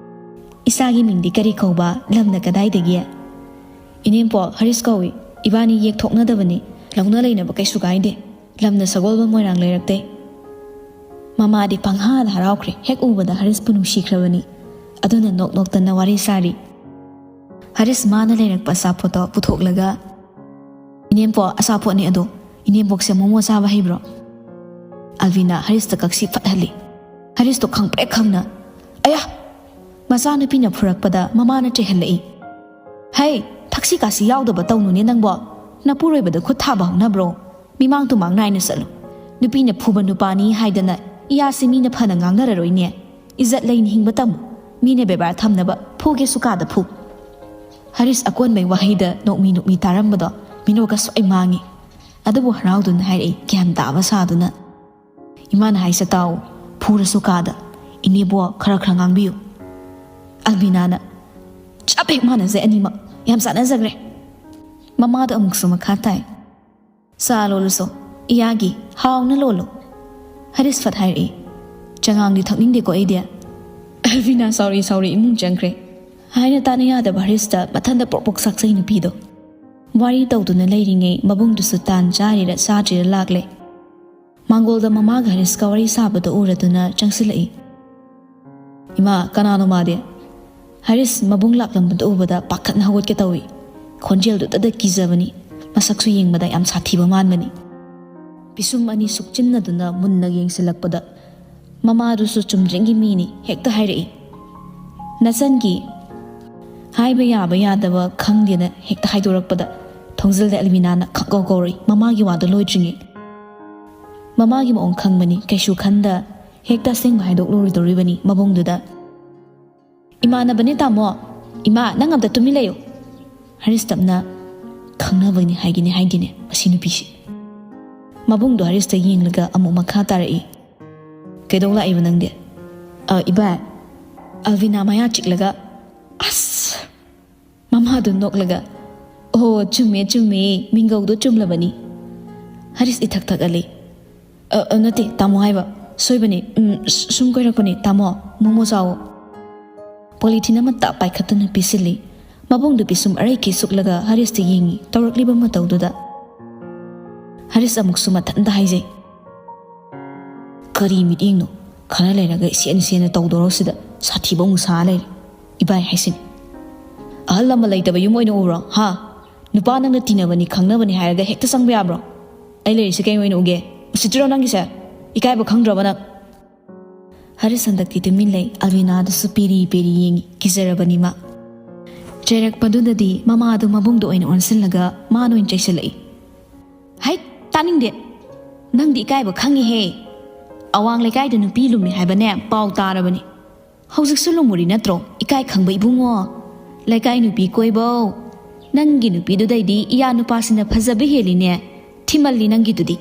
"ꯏꯆꯥꯒꯤ ꯃꯤꯡꯗꯤ ꯀꯔꯤ ꯀꯧꯕ? ꯂꯝꯅ ꯀꯗꯥꯏꯗꯒꯤ?" "ꯏꯅꯦꯝꯄꯣꯛ, ꯍꯔꯤꯁ ꯀꯧꯏ"꯫ "ꯏꯕꯥꯅꯤ ꯌꯦꯛꯊꯣꯛꯅꯗꯕꯅꯤ, ꯂꯧꯅ ꯂꯩꯅꯕ ꯀꯩꯁꯨ ꯀꯥꯏꯗꯦ꯫ ꯂꯝꯅ ꯁꯒꯣꯜꯕꯟ ꯃꯣꯏꯔꯥꯡ ꯂꯩꯔꯛꯇꯩ"꯫ ꯃꯃꯥꯗꯤ ꯄꯪꯍꯥꯗ ꯍꯔꯥꯎꯈ꯭ꯔꯦ, ꯍꯦꯛ ꯎꯕꯗ ꯍꯔꯤꯁꯄꯨ ꯅꯨꯡꯁꯤꯈ꯭ꯔꯕꯅꯤ꯫ ꯑꯗꯨꯅ ꯅꯣꯛ ꯅꯣꯛꯇꯅ ꯋꯥꯔꯤ ꯁꯥꯔꯤ꯫ ꯍꯔꯤꯁ ꯃꯥꯅ ꯂꯩꯔꯛꯄ ꯑꯆꯥꯄꯣꯠꯇꯣ ꯄꯨꯊꯣꯛꯂꯒ, "ꯏꯅꯦꯝꯄꯣꯛ, ꯑꯆꯥꯄꯣꯠꯅꯦ ꯑꯗꯣ, ꯏꯅꯦꯝꯄꯣꯛꯁꯦ ꯃꯣꯃꯣ ꯆꯥꯕ ꯍꯩꯕ꯭ꯔꯣ?" ꯑꯜꯕꯤꯅꯥ ꯍꯔꯤꯁꯇ ꯀꯛꯁꯤ ꯐꯠꯍꯜꯂꯤ꯫ ꯍꯔꯤꯁꯇꯣ ꯈꯪꯄ꯭ꯔꯦꯛ ꯈꯪꯅ, "ꯑꯌꯥ!" ꯃꯆꯥꯅꯨꯄꯤꯅ ꯐꯨꯔꯛꯄꯗ ꯃꯃꯥꯅ ꯆꯩꯍꯜꯂꯛꯏ꯫ "ꯍꯩ, ꯊꯛꯁꯤ ꯈꯥꯁꯤ ꯌꯥꯎꯗꯕ ꯇꯧꯅꯨꯅꯦ ꯅꯪꯕꯣ꯫ ꯅꯄꯨꯔꯣꯏꯕꯗ ꯈꯨꯠ ꯊꯥꯕ ꯍꯧꯅꯕ꯭ꯔꯣ? ꯃꯤꯃꯥꯡ ꯇꯨꯃꯥꯡ ꯅꯥꯏꯅ ꯆꯠꯂꯨ꯫ ꯅꯨꯄꯤꯅ ꯐꯨꯕ ꯅꯨꯄꯥꯅꯤ ꯍꯥꯏꯗꯅ ꯏꯌꯥꯁꯤ ꯃꯤꯅ ꯐꯅ ꯉꯥꯡꯅꯔꯔꯣꯏꯅꯦ꯫ ꯏꯖꯠ ꯂꯩꯅ ꯍꯤꯡꯕ ꯇꯝꯃꯨ꯫ ꯃꯤꯅ ꯕꯦꯕꯥꯔ ꯊꯝꯅꯕ ꯐꯨꯒꯦꯁꯨ ꯀꯥꯗ ꯐꯨ"꯫ ꯍꯔꯤꯁ ꯑꯀꯣꯟꯕꯩ ꯋꯥꯍꯩꯗ ꯅꯣꯛꯃꯤ ꯅꯣꯛꯃꯤ ꯇꯥꯔꯝꯕꯗꯣ ꯃꯤꯅꯣꯛꯀ ꯁꯣꯏ ꯃꯥꯡꯉꯤ꯫ ꯑꯗꯨꯕꯨ ꯍꯔꯥꯎꯗꯨꯅ ꯍꯥꯏꯔꯛꯏ, ꯒ꯭ꯌꯥꯟ ꯇꯥꯕ ꯁꯥꯗꯨꯅ꯫ "ꯏꯃꯥꯅ ꯍꯥꯏꯁꯦ ꯇꯥꯎ, ꯐꯨꯔꯁꯨ ꯀꯥꯗ꯫ ꯏꯅꯦꯕꯣ, ꯈꯔ ꯈꯔ ꯉꯥꯡꯕꯤꯌꯨ"꯫ ꯑꯜꯕꯤꯅꯥꯅ, "ꯆꯞ ꯍꯦꯛ ꯃꯥꯟꯅꯖꯩ ꯑꯅꯤꯃꯛ, ꯌꯥꯝ ꯆꯥꯟꯅꯖꯈ꯭ꯔꯦ"꯫ ꯃꯃꯥꯗꯣ ꯑꯃꯨꯛꯁꯨ ꯃꯈꯥ ꯇꯥꯏ, "ꯆꯥ ꯂꯣꯜꯂꯨꯁꯣ, ꯏꯌꯥꯒꯤ, ꯍꯥꯎꯅ ꯂꯣꯜꯂꯨ"꯫ ꯍꯔꯤꯁ ꯐꯠ ꯍꯥꯏꯔꯛꯏ, "ꯆꯉꯥꯡꯗꯤ ꯊꯛꯅꯤꯡꯗꯦꯀꯣ ꯑꯩꯗꯤ"꯫ ꯑꯜꯕꯤꯅꯥ ꯁꯥꯎꯔꯤ ꯁꯥꯎꯔꯤ ꯏꯃꯨꯡ ꯆꯪꯈ꯭ꯔꯦ꯫ ꯍꯥꯏꯅ ꯇꯥꯅ ꯌꯥꯗꯕ ꯍꯔꯤꯁꯇ ꯃꯊꯟꯗ ꯄ꯭ꯔꯣꯛ ꯄ꯭ꯔꯣꯛ ꯁꯥꯛꯆꯩ ꯅꯨꯄꯤꯗꯣ꯫ ꯋꯥꯔꯤ ꯇꯧꯗꯨꯅ ꯂꯩꯔꯤꯉꯩ ꯃꯕꯨꯡꯗꯨꯁꯨ ꯇꯥꯟ ꯆꯥꯔꯤꯔ ꯆꯥꯗ꯭ꯔꯤꯔ ꯂꯥꯛꯂꯦ꯫ ꯃꯥꯡꯒꯣꯜꯗ ꯃꯃꯥꯒ ꯍꯔꯤꯁꯀ ꯋꯥꯔꯤ ꯁꯥꯕꯗꯣ ꯎꯔꯗꯨꯅ ꯆꯪꯁꯤꯜꯂꯛꯏ꯫ "ꯏꯃꯥ, ꯀꯅꯥꯅꯣ ꯃꯥꯗꯤ?" ꯍꯔꯤꯁ ꯃꯕꯨꯡ ꯂꯥꯛꯂꯝꯕꯗꯨ ꯎꯕꯗ ꯄꯥꯈꯠꯅ ꯍꯧꯒꯠꯀꯦ ꯇꯧꯏ꯫ ꯈꯣꯟꯖꯦꯜꯗꯨꯗꯗ ꯀꯤꯖꯕꯅꯤ꯫ ꯃꯁꯛꯁꯨ ꯌꯦꯡꯕꯗ ꯌꯥꯝ ꯁꯥꯊꯤꯕ ꯃꯥꯟꯕꯅꯤ꯫ ꯄꯤꯁꯨꯝ ꯑꯅꯤ ꯁꯨꯛꯆꯤꯟꯅꯗꯨꯅ ꯃꯨꯟꯅ ꯌꯦꯡꯁꯤꯜꯂꯛꯄꯗ ꯃꯃꯥꯗꯨꯁꯨ ꯆꯨꯝꯗ꯭ꯔꯤꯡꯒꯤ ꯃꯤꯅꯤ ꯍꯦꯛꯇ ꯍꯥꯏꯔꯛꯏ꯫ "ꯅꯆꯟꯒꯤ"꯫ ꯍꯥꯏꯕ ꯌꯥꯕ ꯌꯥꯗꯕ ꯈꯪꯗꯦꯅ ꯍꯦꯛꯇ ꯍꯥꯏꯗꯣꯔꯛꯄꯗ ꯊꯣꯡꯖꯤꯜꯗ ꯑꯦꯜꯃꯤꯅꯥꯅ ꯈꯪꯀꯧ ꯀꯧꯔꯛꯏ, ꯃꯃꯥꯒꯤ ꯋꯥꯗꯨ ꯂꯣꯏꯗ꯭ꯔꯤꯉꯩ꯫ ꯃꯃꯥꯒꯤ ꯃꯑꯣꯡ ꯈꯪꯕꯅꯤ, ꯀꯩꯁꯨ ꯈꯟꯗ ꯍꯦꯛꯇ ꯑꯁꯦꯡꯕ ꯍꯥꯏꯗꯣꯛꯂꯨꯔꯣꯏꯗꯧꯔꯤꯕꯅꯤ ꯃꯕꯨꯡꯗꯨꯗ꯫ "ꯏꯃꯥꯟꯅꯕꯅꯦ ꯇꯥꯃꯣ꯫ ꯏꯃꯥ, ꯅꯪ ꯑꯝꯇ ꯇꯨꯃꯤꯟ ꯂꯩꯌꯨ"꯫ ꯍꯔꯤꯁ ꯇꯞꯅ, "ꯈꯪꯅꯕꯅꯤ ꯍꯥꯏꯒꯤꯅꯦ ꯍꯥꯏꯒꯤꯅꯦ ꯃꯁꯤ ꯅꯨꯄꯤꯁꯤ"꯫ ꯃꯕꯨꯡꯗꯣ ꯍꯔꯤꯁꯇ ꯌꯦꯡꯂꯒ ꯑꯃꯨꯛ ꯃꯈꯥ ꯇꯥꯔꯛꯏ, "ꯀꯩꯗꯧ ꯂꯥꯛꯏꯕ ꯅꯪꯗꯤ?" "ꯑ, ꯏꯕꯥꯏ"꯫ ꯑꯜꯕꯤꯅꯥ ꯃꯌꯥ ꯆꯤꯛꯂꯒ, "ꯑꯁ!" ꯃꯃꯥꯗꯨ ꯅꯣꯛꯂꯒ, "ꯑꯣ, ꯆꯨꯝꯃꯦ, ꯆꯨꯝꯃꯦ, ꯃꯤꯡꯒꯧꯗꯣ ꯆꯨꯝꯂꯕꯅꯤ"꯫ ꯍꯔꯤꯁ ꯏꯊꯛ ꯊꯛꯍꯜꯂꯤ꯫ "ꯑ, ꯑ, ꯅꯠꯇꯦ, ꯇꯥꯃꯣ ꯍꯥꯏꯕ꯫ ꯁꯣꯏꯕꯅꯤ꯫ ꯎꯝ, ꯁ-, ꯁꯨꯝ ꯀꯣꯏꯔꯛꯄꯅꯤ, ꯇꯥꯃꯣ꯫ ꯃꯣꯃꯣ ꯆꯥꯎꯑꯣ"꯫ ꯄꯣꯂꯤꯊꯤꯟ ꯑꯃ ꯇꯞ ꯄꯥꯏꯈꯠꯇꯨꯅ ꯄꯤꯁꯤꯜꯂꯤ꯫ ꯃꯕꯨꯡꯗꯨ ꯄꯤꯁꯨꯝ ꯑꯔꯩꯈꯩ ꯁꯨꯛꯂꯒ ꯍꯔꯤꯁꯇ ꯌꯦꯡꯉꯤ꯫ ꯇꯧꯔꯛꯂꯤꯕ ꯃꯇꯧꯗꯨꯗ ꯍꯔꯤꯁ ꯑꯃꯨꯛꯁꯨ ꯃꯊꯟꯇ ꯍꯥꯏꯖꯩ, "ꯀꯔꯤ ꯃꯤꯠꯌꯦꯡꯅꯣ? ꯈꯔ ꯂꯩꯔꯒ ꯏꯁꯦꯟ ꯁꯦꯟꯅ ꯇꯧꯗꯣꯔꯣ ꯁꯤꯗ, ꯁꯥꯊꯤꯕ ꯑꯃꯨꯛ ꯁꯥ ꯂꯩꯔꯦ꯫ ꯏꯕꯥꯏ ꯍꯥꯏꯁꯤꯅꯤ꯫ ꯑꯍꯜ ꯂꯃꯟ ꯂꯩꯇꯕ ꯌꯨꯝ ꯑꯣꯏꯅ ꯎꯕ꯭ꯔꯣ? ꯍꯥ? ꯅꯨꯄꯥ ꯅꯪꯅ ꯇꯤꯟꯅꯕꯅꯤ ꯈꯪꯅꯕꯅꯤ ꯍꯥꯏꯔꯒ ꯍꯦꯛꯇ ꯆꯪꯕ ꯌꯥꯕ꯭ꯔꯣ? ꯑꯩ ꯂꯩꯔꯤꯁꯦ ꯀꯩ ꯑꯣꯏꯅ ꯎꯒꯦ? ꯎꯁꯤꯠꯇ꯭ꯔꯣ ꯅꯪꯒꯤꯁꯦ? ꯏꯀꯥꯏꯕ ꯈꯪꯗ꯭ꯔꯕ ꯅꯪ?" ꯍꯔꯤꯁ ꯍꯟꯗꯛꯇꯤ ꯇꯨꯃꯤꯟ ꯂꯩ꯫ ꯑꯜꯕꯤꯅꯥꯗꯁꯨ ꯄꯦꯔꯤ ꯄꯦꯔꯤ ꯌꯦꯡꯉꯤ, ꯀꯤꯖꯔꯕꯅꯤ ꯃꯥ꯫ ꯆꯩꯔꯛꯄꯗꯨꯗꯗꯤ ꯃꯃꯥꯗꯨ ꯃꯕꯨꯡꯗ ꯑꯣꯏꯅ ꯑꯣꯟꯁꯤꯜꯂꯒ ꯃꯥꯅ ꯑꯣꯏꯅ ꯆꯩꯁꯤꯜꯂꯛꯏ꯫ "ꯍꯩꯠ, ꯇꯥꯅꯤꯡꯗꯦ꯫ ꯅꯪꯗꯤ ꯏꯀꯥꯏꯕ ꯈꯪꯉꯤꯍꯦ꯫ ꯑꯋꯥꯡ ꯂꯩꯀꯥꯏꯗ ꯅꯨꯄꯤ ꯂꯨꯝꯃꯤ ꯍꯥꯏꯕꯅꯦ ꯄꯥꯎ ꯇꯥꯔꯕꯅꯤ꯫ ꯍꯧꯖꯤꯛꯁꯨ ꯂꯨꯝꯃꯨꯔꯤ ꯅꯠꯇ꯭ꯔꯣ, ꯏꯀꯥꯏ ꯈꯪꯕ ꯏꯕꯨꯡꯉꯣ? ꯂꯩꯀꯥꯏ ꯅꯨꯄꯤ ꯀꯣꯏꯕꯧ꯫ ꯅꯪꯒꯤ ꯅꯨꯄꯤꯗꯨꯗꯩꯗꯤ ꯏꯌꯥ ꯅꯨꯄꯥꯁꯤꯅ ꯐꯖꯕ ꯍꯦꯜꯂꯤꯅꯦ, ꯊꯤꯃꯜꯂꯤ ꯅꯪꯒꯤꯗꯨꯗꯤ꯫"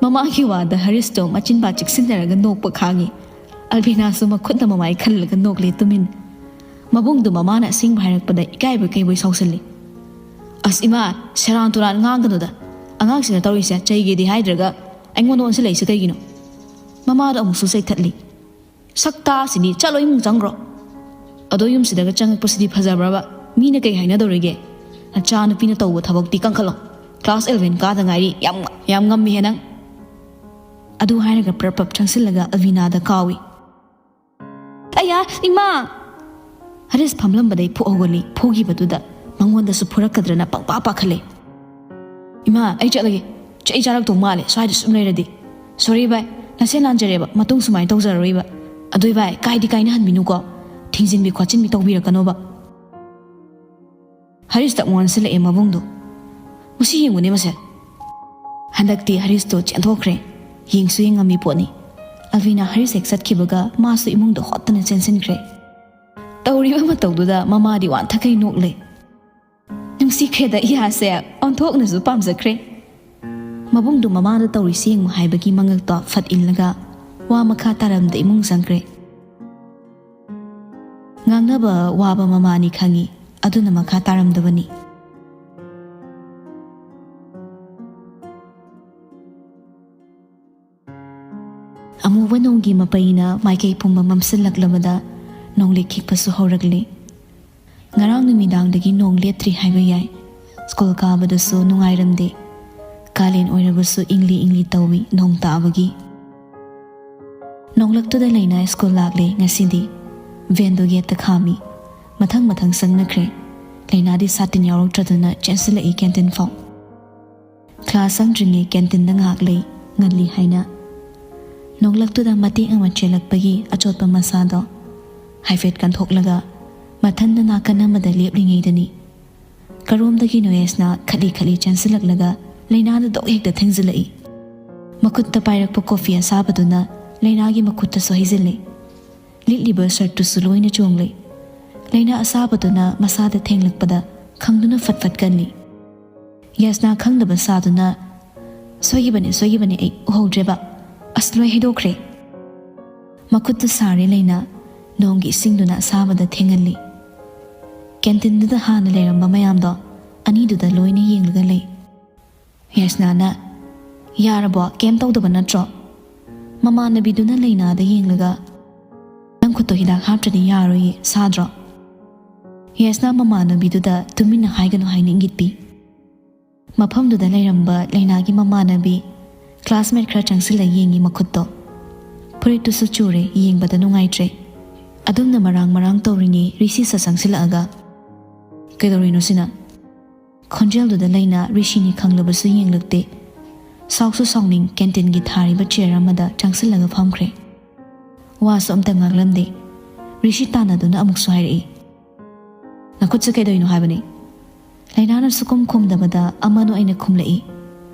ꯃꯃꯥꯒꯤ ꯋꯥꯗ ꯍꯔꯤꯁꯇꯣ ꯃꯆꯤꯟꯕꯥ ꯆꯤꯛꯁꯤꯟꯅꯔꯒ ꯅꯣꯛꯄ ꯈꯥꯡꯉꯤ꯫ ꯑꯜꯕꯤꯅꯥꯁꯨ ꯃꯈꯨꯠꯅ ꯃꯃꯥꯏ ꯈꯜꯂꯒ ꯅꯣꯛꯂꯦ ꯇꯨꯃꯤꯟ꯫ ꯃꯕꯨꯡꯗꯨ ꯃꯃꯥꯅ ꯑꯁꯦꯡꯕ ꯍꯥꯏꯔꯛꯄꯗ ꯏꯀꯥꯏꯕꯣꯏ ꯀꯩꯕꯣꯏ ꯁꯥꯎꯁꯜꯂꯤ꯫ "ꯑꯁ ꯏꯃꯥ, ꯁꯦꯔꯥꯟ ꯇꯨꯔꯥꯟ ꯉꯥꯡꯒꯅꯨꯗ꯫ ꯑꯉꯥꯡꯁꯤꯅ ꯇꯧꯔꯤꯁꯦ ꯆꯩꯒꯦꯗꯤ ꯍꯥꯏꯗ꯭ꯔꯒ ꯑꯩꯉꯣꯟꯗ ꯑꯣꯟꯁꯤꯜꯂꯛꯏꯁꯦ ꯀꯩꯒꯤꯅꯣ?" ꯃꯃꯥꯗꯣ ꯑꯃꯨꯛꯁꯨ ꯆꯩꯊꯠꯂꯤ꯫ "ꯁꯛꯇꯥꯁꯤꯗꯤ, ꯆꯠꯂꯣ ꯏꯃꯨꯡ ꯆꯪꯈ꯭ꯔꯣ꯫ ꯑꯗꯣ ꯌꯨꯝꯁꯤꯗꯒ ꯆꯪꯉꯛꯄꯁꯤꯗꯤ ꯐꯖꯕ꯭ꯔꯕ? ꯃꯤꯅ ꯀꯩ ꯍꯥꯏꯅꯗꯧꯔꯤꯒꯦ? ꯅꯆꯥ ꯅꯨꯄꯤꯅ ꯇꯧꯕ ꯊꯕꯛꯇꯤ ꯀꯟꯈꯠꯂꯣ꯫ ꯀ꯭ꯂꯥꯁ ꯑꯦꯂꯚꯦꯟ ꯀꯥꯗ ꯉꯥꯏꯔꯤ꯫ ꯌꯥꯝ, ꯌꯥꯝ ꯉꯝꯃꯤꯍꯦ ꯅꯪ꯫" ꯑꯗꯨ ꯍꯥꯏꯔꯒ ꯄ꯭ꯔꯞ ꯄ꯭ꯔꯞ ꯆꯪꯁꯤꯜꯂꯒ ꯑꯜꯕꯤꯅꯥꯗ ꯀꯥꯎꯏ꯫ "ꯑꯌꯥ, ꯏꯃꯥ!" ꯍꯔꯤꯁ ꯐꯝꯂꯝꯕꯗꯩ ꯐꯨꯛ ꯍꯧꯒꯠꯂꯤ꯫ ꯐꯨꯈꯤꯕꯗꯨꯗ ꯃꯉꯣꯟꯗꯁꯨ ꯐꯨꯔꯛꯀꯗ꯭ꯔꯅ ꯄꯪꯄꯥ ꯄꯥꯈꯠꯂꯦ꯫ "ꯏꯃꯥ, ꯑꯩ ꯆꯠꯂꯒꯦ꯫ ꯆꯩ ꯆꯥꯔꯛꯇꯧ ꯃꯥꯜꯂꯦ ꯁ꯭ꯋꯥꯏꯗ ꯁꯨꯝ ꯂꯩꯔꯗꯤ꯫ ꯁꯣꯔꯤ ꯚꯥꯏ, ꯅꯁꯦ ꯂꯥꯟꯖꯔꯦꯕ꯫ ꯃꯇꯨꯡ ꯁꯨꯃꯥꯏꯅ ꯇꯧꯖꯔꯔꯣꯏꯕ꯫ ꯑꯗꯨ ꯚꯥꯏ, ꯀꯥꯏꯗꯤ ꯀꯥꯏꯅꯍꯟꯕꯤꯅꯨꯀꯣ꯫ ꯊꯤꯡꯖꯤꯟꯕꯤ ꯈꯣꯠꯆꯤꯟꯕꯤ ꯇꯧꯕꯤꯔꯛꯀꯅꯣꯕ꯫" ꯍꯔꯤꯁꯇ ꯑꯃꯨꯛ ꯑꯣꯟꯁꯤꯜꯂꯛꯑꯦ ꯃꯕꯨꯡꯗꯣ꯫ "ꯃꯁꯤ ꯌꯦꯡꯉꯨꯅꯦ ꯃꯁꯦ꯫ ꯍꯟꯗꯛꯇꯤ ꯍꯔꯤꯁꯇꯣ ꯆꯦꯟꯊꯣꯛꯈ꯭ꯔꯦ꯫ ꯌꯦꯡꯁꯨ ꯌꯦꯡꯉꯝꯃꯤ ꯄꯣꯠꯅꯤ꯫" ꯑꯜꯕꯤꯅꯥ ꯍꯔꯤꯁ ꯍꯦꯛ ꯆꯠꯈꯤꯕꯒ ꯃꯥꯁꯨ ꯏꯃꯨꯡꯗ ꯍꯣꯠꯇꯅ ꯆꯦꯟꯁꯤꯟꯈ꯭ꯔꯦ꯫ ꯇꯧꯔꯤꯕ ꯃꯇꯧꯗꯨꯗ ꯃꯃꯥꯗꯤ ꯋꯥꯟꯊꯈꯩ ꯅꯣꯛꯂꯦ꯫ ꯅꯨꯡꯁꯤꯈ꯭ꯔꯦꯗ ꯏꯌꯥꯁꯦ, ꯑꯣꯟꯊꯣꯛꯅꯁꯨ ꯄꯥꯝꯖꯈ꯭ꯔꯦ꯫ ꯃꯕꯨꯡꯗꯨ ꯃꯃꯥꯗ ꯇꯧꯔꯤꯁꯤ ꯌꯦꯡꯉꯨ ꯍꯥꯏꯕꯒꯤ ꯃꯉꯛꯇꯣ ꯐꯠ ꯏꯜꯂꯒ ꯋꯥ ꯃꯈꯥ ꯇꯥꯔꯝꯗ ꯏꯃꯨꯡ ꯆꯪꯈ꯭ꯔꯦ꯫ ꯉꯥꯡꯅꯕ ꯋꯥꯕ ꯃꯃꯥꯅꯤ ꯈꯪꯉꯤ, ꯑꯗꯨꯅ ꯃꯈꯥ ꯇꯥꯔꯝꯗꯕꯅꯤ꯫ ꯑꯃꯨꯕ ꯅꯣꯡꯒꯤ ꯃꯄꯩꯅ ꯃꯥꯏꯀꯩ ꯄꯨꯝꯕ ꯃꯝꯁꯤꯜꯂꯛꯂꯕꯗ ꯅꯣꯡꯂꯩ ꯈꯤꯛꯄꯁꯨ ꯍꯧꯔꯛꯂꯤ꯫ ꯉꯔꯥꯡ ꯅꯨꯃꯤꯗꯥꯡꯗꯒꯤ ꯅꯣꯡ ꯂꯦꯞꯇ꯭ꯔꯤ ꯍꯥꯏꯕ ꯌꯥꯏ꯫ ꯁ꯭ꯀꯨꯜ ꯀꯥꯕꯗꯁꯨ ꯅꯨꯡꯉꯥꯏꯔꯝꯗꯦ꯫ ꯀꯥꯂꯦꯟ ꯑꯣꯏꯔꯕꯁꯨ ꯏꯪꯂꯤ ꯏꯪꯂꯤ ꯇꯧꯏ ꯅꯣꯡ ꯇꯥꯕꯒꯤ꯫ ꯅꯣꯡꯂꯛꯇꯨꯗ ꯂꯩꯅꯥ ꯁ꯭ꯀꯨꯜ ꯂꯥꯛꯂꯦ ꯉꯁꯤꯗꯤ꯫ ꯚꯦꯟꯗꯣ ꯒꯦꯠꯇ ꯈꯥꯝꯃꯤ꯫ ꯃꯊꯪ ꯃꯊꯪ ꯆꯪꯅꯈ꯭ꯔꯦ꯫ ꯂꯩꯅꯥꯗꯤ ꯁꯥꯇꯤꯟ ꯌꯥꯎꯔꯛꯇ꯭ꯔꯗꯨꯅ ꯆꯦꯟꯁꯤꯜꯂꯛꯏ ꯀꯦꯟꯇꯤꯟ ꯐꯥꯎ꯫ ꯀ꯭ꯂꯥꯁ ꯆꯪꯗ꯭ꯔꯤꯉꯩ ꯀꯦꯟꯇꯤꯟꯗ ꯉꯥꯏꯍꯥꯛ ꯂꯩ, ꯉꯜꯂꯤ ꯍꯥꯏꯅ꯫ ꯅꯣꯡꯂꯛꯇꯨꯗ ꯃꯇꯦꯛ ꯑꯃ ꯆꯦꯜꯂꯛꯄꯒꯤ ꯑꯆꯣꯠꯄ ꯃꯁꯥꯗꯣ ꯍꯥꯏꯐꯦꯠ ꯀꯟꯊꯣꯛꯂꯒ ꯃꯊꯟꯗ ꯅꯥꯀꯟ ꯑꯃꯗ ꯂꯦꯞꯂꯤꯉꯩꯗꯅꯤ꯫ ꯀꯔꯣꯝꯗꯒꯤꯅꯣ ꯌꯥꯏꯁꯅꯥ ꯈꯠꯂꯤ ꯈꯠꯂꯤ ꯆꯦꯟꯁꯤꯜꯂꯛꯂꯒ ꯂꯩꯅꯥꯗ ꯗꯣꯛ ꯍꯦꯛꯇ ꯊꯦꯡꯖꯤꯜꯂꯛꯏ꯫ ꯃꯈꯨꯠꯇ ꯄꯥꯏꯔꯛꯄ ꯀꯣꯐꯤ ꯑꯁꯥꯕꯗꯨꯅ ꯂꯩꯅꯥꯒꯤ ꯃꯈꯨꯠꯇꯁꯨ ꯍꯩꯖꯤꯜꯂꯦ꯫ ꯂꯤꯠꯂꯤꯕ ꯁꯔꯠꯇꯨꯁꯨ ꯂꯣꯏꯅ ꯆꯣꯡꯂꯦ꯫ ꯂꯩꯅꯥ ꯑꯁꯥꯕꯗꯨꯅ ꯃꯁꯥꯗ ꯊꯦꯡꯂꯛꯄꯗ ꯈꯪꯗꯨꯅ ꯐꯠ ꯐꯠ ꯀꯜꯂꯤ꯫ ꯌꯥꯏꯁꯅꯥ ꯈꯪꯗꯕ ꯁꯥꯗꯨꯅ, "ꯁꯣꯏꯈꯤꯕꯅꯦ, ꯁꯣꯏꯈꯤꯕꯅꯦ, ꯑꯩ ꯎꯍꯧꯗ꯭ꯔꯦꯕ꯫ ꯑꯁ, ꯂꯣꯏ ꯍꯩꯗꯣꯛꯈ꯭ꯔꯦ꯫" ꯃꯈꯨꯠꯇ ꯁꯥꯔꯦ ꯂꯩꯅꯥ꯫ ꯅꯣꯡꯒꯤ ꯏꯁꯤꯡꯗꯨꯅ ꯑꯁꯥꯕꯗ ꯊꯦꯡꯍꯜꯂꯤ꯫ ꯀꯦꯟꯇꯤꯟꯗꯨꯗ ꯍꯥꯟꯅ ꯂꯩꯔꯝꯕ ꯃꯌꯥꯝꯗꯣ ꯑꯅꯤꯗꯨꯗ ꯂꯣꯏꯅ ꯌꯦꯡꯂꯒ ꯂꯩ꯫ ꯌꯥꯏꯁꯅꯥꯅ, "ꯌꯥꯔꯕꯣ? ꯀꯩꯝ ꯇꯧꯗꯕ ꯅꯠꯇ꯭ꯔꯣ?" ꯃꯃꯥꯟꯅꯕꯤꯗꯨꯅ ꯂꯩꯅꯥꯗ ꯌꯦꯡꯂꯒ, "ꯅꯪ ꯈꯨꯠꯇꯣ ꯍꯤꯗꯥꯛ ꯍꯥꯞꯇ꯭ꯔꯗꯤ ꯌꯥꯔꯣꯏꯌꯦ, ꯁꯥꯗ꯭ꯔꯣ?" ꯌꯥꯏꯁꯅꯥ ꯃꯃꯥꯟꯅꯕꯤꯗꯨꯗ ꯇꯨꯃꯤꯟꯅ ꯍꯥꯏꯒꯅꯨ ꯍꯥꯏꯅ ꯏꯪꯒꯤꯠ ꯄꯤ꯫ ꯃꯐꯝꯗꯨꯗ ꯂꯩꯔꯝꯕ ꯂꯩꯅꯥꯒꯤ ꯃꯃꯥꯟꯅꯕꯤ ꯀ꯭ꯂꯥꯁꯃꯦꯠ ꯈꯔ ꯆꯪꯁꯤꯜꯂ ꯌꯦꯡꯉꯤ ꯃꯈꯨꯠꯇꯣ꯫ ꯐꯨꯔꯤꯠꯇꯨꯁꯨ ꯆꯨꯔꯦ, ꯌꯦꯡꯕꯗ ꯅꯨꯡꯉꯥꯏꯇ꯭ꯔꯦ꯫ ꯑꯗꯨꯝꯅ ꯃꯔꯥꯡ ꯃꯔꯥꯡ ꯇꯧꯔꯤꯉꯩ ꯔꯤꯁꯤꯁ ꯆꯪꯁꯤꯜꯂꯛꯑꯒ, "ꯀꯩꯗꯧꯔꯤꯅꯣ ꯁꯤꯅ?" ꯈꯣꯟꯖꯦꯜꯗꯨꯗ ꯂꯩꯅꯥ ꯔꯤꯁꯤꯅꯤ ꯈꯪꯂꯕꯁꯨ ꯌꯦꯡꯂꯛꯇꯦ꯫ ꯁꯥꯎꯁꯨ ꯁꯥꯎꯅꯤꯡ ꯀꯦꯟꯇꯤꯟꯒꯤ ꯊꯥꯔꯤꯕ ꯆꯤꯌꯔ ꯑꯃꯗ ꯆꯪꯁꯤꯜꯂꯒ ꯐꯝꯈ꯭ꯔꯦ꯫ ꯋꯥꯁꯨ ꯑꯝꯇ ꯉꯥꯡꯂꯝꯗꯦ꯫ ꯔꯤꯁꯤ ꯇꯥꯟꯅꯗꯨꯅ ꯑꯃꯨꯛꯁꯨ ꯍꯥꯏꯔꯛꯏ, "ꯅꯈꯨꯠꯁꯦ ꯀꯩꯗꯧꯔꯤꯅꯣ ꯍꯥꯏꯕꯅꯤ?" ꯂꯩꯅꯥꯅ ꯁꯨꯈꯨꯝ ꯈꯨꯝꯗꯕꯗ ꯑꯃꯅ ꯑꯣꯏꯅ ꯈꯨꯝꯂꯛꯏ,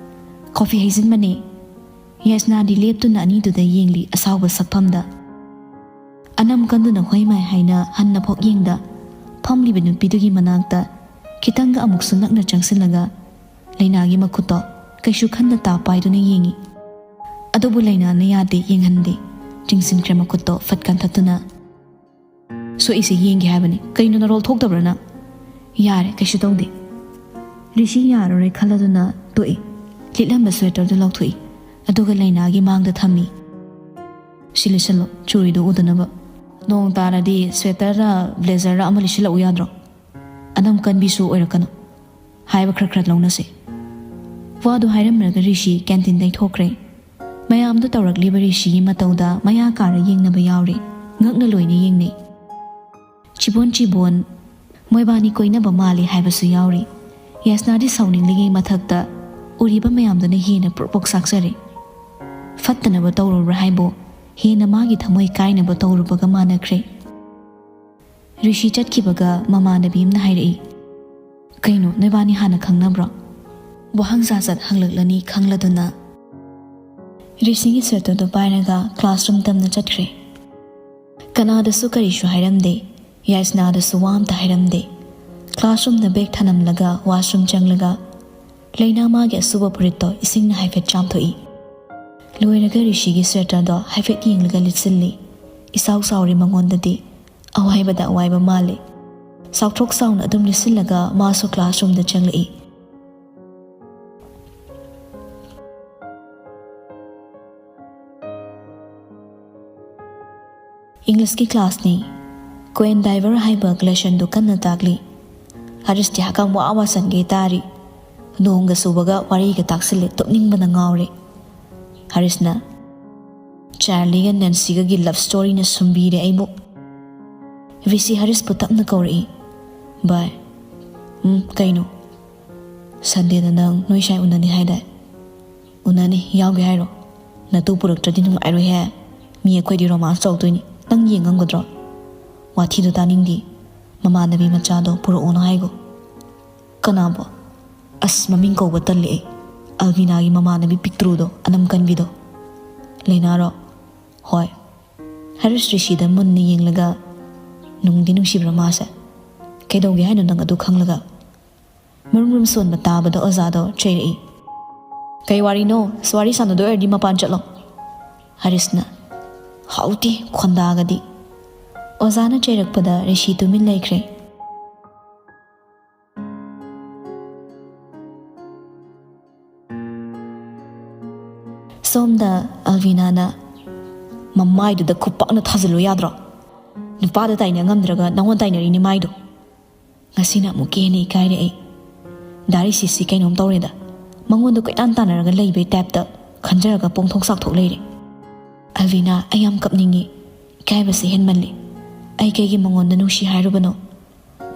"ꯀꯣꯐꯤ ꯍꯩꯖꯤꯟꯕꯅꯦ꯫" ꯌꯥꯏꯁꯅꯥꯗꯤ ꯂꯦꯞꯇꯨꯅ ꯑꯅꯤꯗꯨꯗ ꯌꯦꯡꯂꯤ ꯑꯁꯥꯎꯕ ꯁꯛꯐꯝꯗ꯫ ꯑꯅꯝ ꯀꯟꯗꯨꯅ ꯍꯣꯏ ꯃꯥꯏ ꯍꯥꯏꯅ ꯍꯟꯅ ꯐꯥꯎ ꯌꯦꯡꯗ ꯐꯝꯂꯤꯕ ꯅꯨꯄꯤꯗꯨꯒꯤ ꯃꯅꯥꯛꯇ ꯈꯤꯇꯪꯒ ꯑꯃꯨꯛꯁꯨ ꯅꯛꯅ ꯆꯪꯁꯤꯜꯂꯒ ꯂꯩꯅꯥꯒꯤ ꯃꯈꯨꯠꯇꯣ ꯀꯩꯁꯨ ꯈꯟꯗ ꯇꯥ ꯄꯥꯏꯗꯨꯅ ꯌꯦꯡꯉꯤ꯫ ꯑꯗꯨꯕꯨ ꯂꯩꯅꯥꯅ ꯌꯥꯗꯦ, ꯌꯦꯡꯍꯟꯗꯦ꯫ ꯆꯤꯡꯁꯤꯟꯈ꯭ꯔꯦ ꯃꯈꯨꯠꯇꯣ ꯐꯠ ꯀꯟꯊꯠꯇꯨꯅ꯫ "ꯁꯣꯛꯏꯁꯦ ꯌꯦꯡꯒꯦ ꯍꯥꯏꯕꯅꯤ, ꯀꯩꯅꯣ ꯅꯔꯣꯜ ꯊꯣꯛꯇꯕ꯭ꯔꯥ ꯅꯪ?" "ꯌꯥꯔꯦ, ꯀꯩꯁꯨ ꯇꯧꯗꯦ꯫" ꯔꯤꯁꯤ ꯌꯥꯔꯔꯣꯏ ꯈꯜꯂꯗꯨꯅ ꯇꯣꯛꯏ꯫ ꯂꯤꯠꯂꯝꯕ ꯁ꯭ꯋꯦꯇꯔꯗꯨ ꯂꯧꯊꯣꯛꯏ꯫ ꯑꯗꯨꯒ ꯂꯩꯅꯥꯒꯤ ꯃꯥꯡꯗ ꯊꯝꯃꯤ꯫ "ꯁꯤ ꯂꯤꯠꯁꯜꯂꯣ, ꯆꯨꯔꯤꯗꯣ ꯎꯗꯅꯕ꯫ ꯅꯣꯡ ꯇꯥꯔꯗꯤ ꯁ꯭ꯋꯦꯇꯔꯔ ꯕ꯭ꯂꯦꯖꯔꯔ ꯑꯃ ꯂꯤꯠꯁꯤꯜꯂꯛꯎ ꯌꯥꯗ꯭ꯔꯣ?" ꯑꯅꯝ ꯀꯟꯕꯤꯁꯨ ꯑꯣꯏꯔꯛꯀꯅꯨ꯫ ꯍꯥꯏꯕ ꯈꯔ ꯈꯔ ꯂꯧꯅꯁꯦ꯫ ꯋꯥꯗꯨ ꯍꯥꯏꯔꯝꯂꯒ ꯔꯤꯁꯤ ꯀꯦꯟꯇꯤꯟꯗꯩ ꯊꯣꯛꯈ꯭ꯔꯦ꯫ ꯃꯌꯥꯝꯗꯨ ꯇꯧꯔꯛꯂꯤꯕ ꯔꯤꯁꯤꯒꯤ ꯃꯇꯧꯗ ꯃꯌꯥ ꯀꯥꯔ ꯌꯦꯡꯅꯕ ꯌꯥꯎꯔꯦ꯫ ꯉꯛꯅ ꯂꯣꯏꯅ ꯌꯦꯡꯅꯩ꯫ ꯆꯤꯕꯣꯟ, ꯆꯤꯕꯣꯟ, ꯃꯣꯏꯕꯥꯅꯤ ꯀꯣꯏꯅꯕ ꯃꯥꯜꯂꯤ ꯍꯥꯏꯕꯁꯨ ꯌꯥꯎꯔꯤ꯫ ꯌꯥꯏꯁꯅꯥꯗꯤ ꯁꯥꯎꯅꯤꯡꯂꯤꯉꯩ ꯃꯊꯛꯇ ꯎꯔꯤꯕ ꯃꯌꯥꯝꯗꯨꯅ ꯍꯦꯟꯅ ꯄ꯭ꯔꯣꯛ ꯄ꯭ꯔꯣꯛ ꯆꯥꯛꯆꯔꯦ꯫ ꯐꯠꯇꯅꯕ ꯇꯧꯔꯨꯕ꯭ꯔꯥ ꯍꯥꯏꯕꯨ, ꯍꯦꯟꯅ ꯃꯥꯒꯤ ꯊꯃꯣꯏ ꯀꯥꯏꯅꯕ ꯇꯧꯔꯨꯕꯒ ꯃꯥꯟꯅꯈ꯭ꯔꯦ꯫ ꯔꯤꯁꯤ ꯆꯠꯈꯤꯕꯒ ꯃꯃꯥꯟꯅꯕꯤ ꯑꯃꯅ ꯍꯥꯏꯔꯛꯏ, "ꯀꯩꯅꯣ, ꯅꯣꯏꯕꯥꯅꯤ ꯍꯥꯟꯅ ꯈꯪꯅꯕ꯭ꯔꯣ?" ꯋꯥꯍꯪ ꯖꯥꯠ ꯖꯥꯠ ꯍꯪꯂꯛꯂꯅꯤ ꯈꯪꯂꯗꯨꯅ ꯔꯤꯁꯤꯒꯤ ꯁ꯭ꯋꯦꯇꯔꯗꯨ ꯄꯥꯏꯔꯒ ꯀ꯭ꯂꯥꯁꯔꯨꯝ ꯇꯝꯅ ꯆꯠꯈ꯭ꯔꯦ꯫ ꯀꯅꯥꯗꯁꯨ ꯀꯔꯤꯁꯨ ꯍꯥꯏꯔꯝꯗꯦ꯫ ꯌꯥꯏꯁꯅꯥꯗꯁꯨ ꯋꯥ ꯑꯝꯇ ꯍꯥꯏꯔꯝꯗꯦ꯫ ꯀ꯭ꯂꯥꯁꯔꯨꯝꯗ ꯕꯦꯒ ꯊꯅꯝꯂꯒ ꯋꯥꯁꯔꯨꯝ ꯆꯪꯂꯒ ꯂꯩꯅꯥ ꯃꯥꯒꯤ ꯑꯁꯨꯕ ꯐꯨꯔꯤꯠꯇꯣ ꯏꯁꯤꯡꯅ ꯍꯥꯏꯐꯦꯠ ꯆꯥꯝꯊꯣꯛꯏ꯫ ꯂꯣꯏꯔꯒ ꯔꯤꯁꯤꯒꯤ ꯁ꯭ꯋꯦꯇꯔꯗꯣ ꯍꯥꯏꯐꯦꯠ ꯌꯦꯡꯂꯒ ꯂꯤꯠꯁꯤꯜꯂꯤ꯫ ꯏꯆꯥꯎ ꯆꯥꯎꯔꯤ ꯃꯉꯣꯟꯗꯗꯤ꯫ ꯑꯋꯥꯏꯕꯗ ꯑꯋꯥꯏꯕ ꯃꯥꯜꯂꯤ꯫ ꯆꯥꯎꯊ꯭ꯔꯣꯛ ꯆꯥꯎꯅ ꯑꯗꯨꯝ ꯂꯤꯠꯁꯤꯜꯂꯒ ꯃꯥꯁꯨ ꯀ꯭ꯂꯥꯁꯔꯨꯝꯗ ꯆꯪꯂꯛꯏ꯫ ꯏꯪꯂꯤꯁꯀꯤ ꯀ꯭ꯂꯥꯁꯅꯤ꯫ ꯀ꯭ꯋꯦꯟ ꯗꯥꯏꯚꯔ ꯍꯥꯏꯕ ꯂꯦꯁꯟꯗꯨ ꯀꯟꯅ ꯇꯥꯛꯂꯤ꯫ ꯍꯔꯤꯁꯇꯤ ꯍꯀꯥꯝ ꯋꯥ ꯋꯥ ꯆꯟꯒꯦ ꯇꯥꯔꯤ꯫ ꯅꯣꯡꯒ ꯆꯨꯕꯒ ꯋꯥꯔꯤꯒ ꯇꯥꯛꯁꯤꯜꯂꯦ, ꯇꯨꯝꯅꯤꯡꯕꯅ ꯉꯥꯎꯔꯦ꯫ ꯍꯔꯤꯁꯅ, "ꯆꯥꯔꯂꯤꯒ ꯅꯦꯟꯁꯤꯒꯒꯤ ꯂꯚ ꯁ꯭ꯇꯣꯔꯤꯅ ꯁꯨꯝꯕꯤꯔꯦ ꯑꯩꯕꯨ꯫" ꯔꯤꯁꯤ ꯍꯔꯤꯁꯄꯨ ꯇꯞꯅ ꯀꯧꯔꯛꯏ, "ꯚꯥꯏ꯫" "ꯎꯝ, ꯀꯩꯅꯣ?" "ꯁꯟꯗꯦꯗ ꯅꯪ ꯅꯣꯏ ꯁꯥꯏ ꯎꯅꯅꯤ ꯍꯥꯏꯗꯥꯏ?" "ꯎꯅꯅꯤ, ꯌꯥꯎꯒꯦ ꯍꯥꯏꯔꯣ?" "ꯅꯇꯨ ꯄꯨꯔꯛꯇ꯭ꯔꯗꯤ ꯅꯨꯡꯉꯥꯏꯔꯣꯏꯍꯦ꯫ ꯃꯤ ꯑꯩꯈꯣꯏꯗꯤ ꯔꯣꯃꯥꯟꯁ ꯇꯧꯗꯣꯏꯅꯤ, ꯅꯪ ꯌꯦꯡ ꯉꯝꯒꯗ꯭ꯔꯣ?" "ꯋꯥꯊꯤꯗꯣ ꯇꯥꯅꯤꯡꯗꯦ꯫ ꯃꯃꯥꯟꯅꯕꯤ ꯃꯆꯥꯗꯣ ꯄꯨꯔꯛꯑꯣꯅ ꯍꯥꯏꯒꯣ꯫" "ꯀꯅꯥꯕꯣ?" "ꯑꯁ, ꯃꯃꯤꯡ ꯀꯧꯕ ꯇꯜꯂꯦ ꯑꯩ꯫ ꯑꯜꯕꯤꯅꯥꯒꯤ ꯃꯃꯥꯟꯅꯕꯤ ꯄꯤꯛꯇ꯭ꯔꯨꯗꯣ, ꯑꯅꯝ ꯀꯟꯕꯤꯗꯣ꯫" "ꯂꯩꯅꯥꯔꯣ?" "ꯍꯣꯏ꯫" ꯍꯔꯤꯁ ꯔꯤꯁꯤꯗ ꯃꯨꯟꯅ ꯌꯦꯡꯂꯒ, "ꯅꯨꯡꯗꯤ ꯅꯨꯡꯁꯤꯕ꯭ꯔꯥ ꯃꯥꯁꯦ?" "ꯀꯩꯗꯧꯒꯦ ꯍꯥꯏꯅꯣ ꯅꯪ ꯑꯗꯨ ꯈꯪꯂꯒ?" ꯃꯔꯨꯝ ꯃꯔꯨꯝ ꯁꯣꯟꯕ ꯇꯥꯕꯗ ꯑꯣꯖꯥꯗꯣ ꯆꯩꯔꯛꯏ꯫ "ꯀꯩ ꯋꯥꯔꯤꯅꯣ? ꯋꯥꯔꯤ ꯁꯥꯟꯅꯗꯣꯏ ꯑꯣꯏꯔꯗꯤ ꯃꯄꯥꯟ ꯆꯠꯂꯣ꯫" ꯍꯔꯤꯁꯅ, "ꯍꯥꯎꯇꯦ, ꯈꯣꯟꯗꯥꯒꯗꯤ꯫" ꯑꯣꯖꯥꯅ ꯆꯩꯔꯛꯄꯗ ꯔꯤꯁꯤ ꯇꯨꯃꯤꯟ ꯂꯩꯈ꯭ꯔꯦ꯫ ꯁꯣꯝꯗ ꯑꯜꯕꯤꯅꯥꯅ, "ꯃꯃꯥꯏꯗꯨꯗ ꯈꯨꯄꯥꯛꯅ ꯊꯥꯖꯤꯜꯂꯨ ꯌꯥꯗ꯭ꯔꯣ? ꯅꯨꯄꯥꯗ ꯇꯥꯏꯅ ꯉꯝꯗ꯭ꯔꯒ ꯅꯉꯣꯟ ꯇꯥꯏꯅꯔꯤꯅꯤ ꯃꯥꯏꯗꯣ꯫" ꯉꯁꯤꯅ ꯑꯃꯨꯛꯀ ꯍꯦꯟꯅ ꯏꯀꯥꯏꯔꯦ ꯑꯩ꯫ ꯗꯥ ꯔꯤꯁꯤꯁꯤ ꯀꯩꯅꯣꯝ ꯇꯧꯔꯦꯗ꯫ ꯃꯉꯣꯟꯗ ꯀꯣꯏꯇꯥꯟ ꯇꯥꯟꯅꯔꯒ ꯂꯩꯕꯩ ꯇꯥꯏꯞꯇ ꯈꯟꯖꯔꯒ ꯄꯣꯡꯊꯣꯛ ꯆꯥꯛꯊꯣꯛ ꯂꯩꯔꯦ꯫ "ꯑꯜꯕꯤꯅꯥ, ꯑꯩ ꯌꯥꯝ ꯀꯞꯅꯤꯡꯉꯤ꯫ ꯏꯀꯥꯏꯕꯁꯦ ꯍꯦꯟꯃꯜꯂꯤ꯫ ꯑꯩ ꯀꯩꯒꯤ ꯃꯉꯣꯟꯗ ꯅꯨꯡꯁꯤ ꯍꯥꯏꯔꯨꯕꯅꯣ?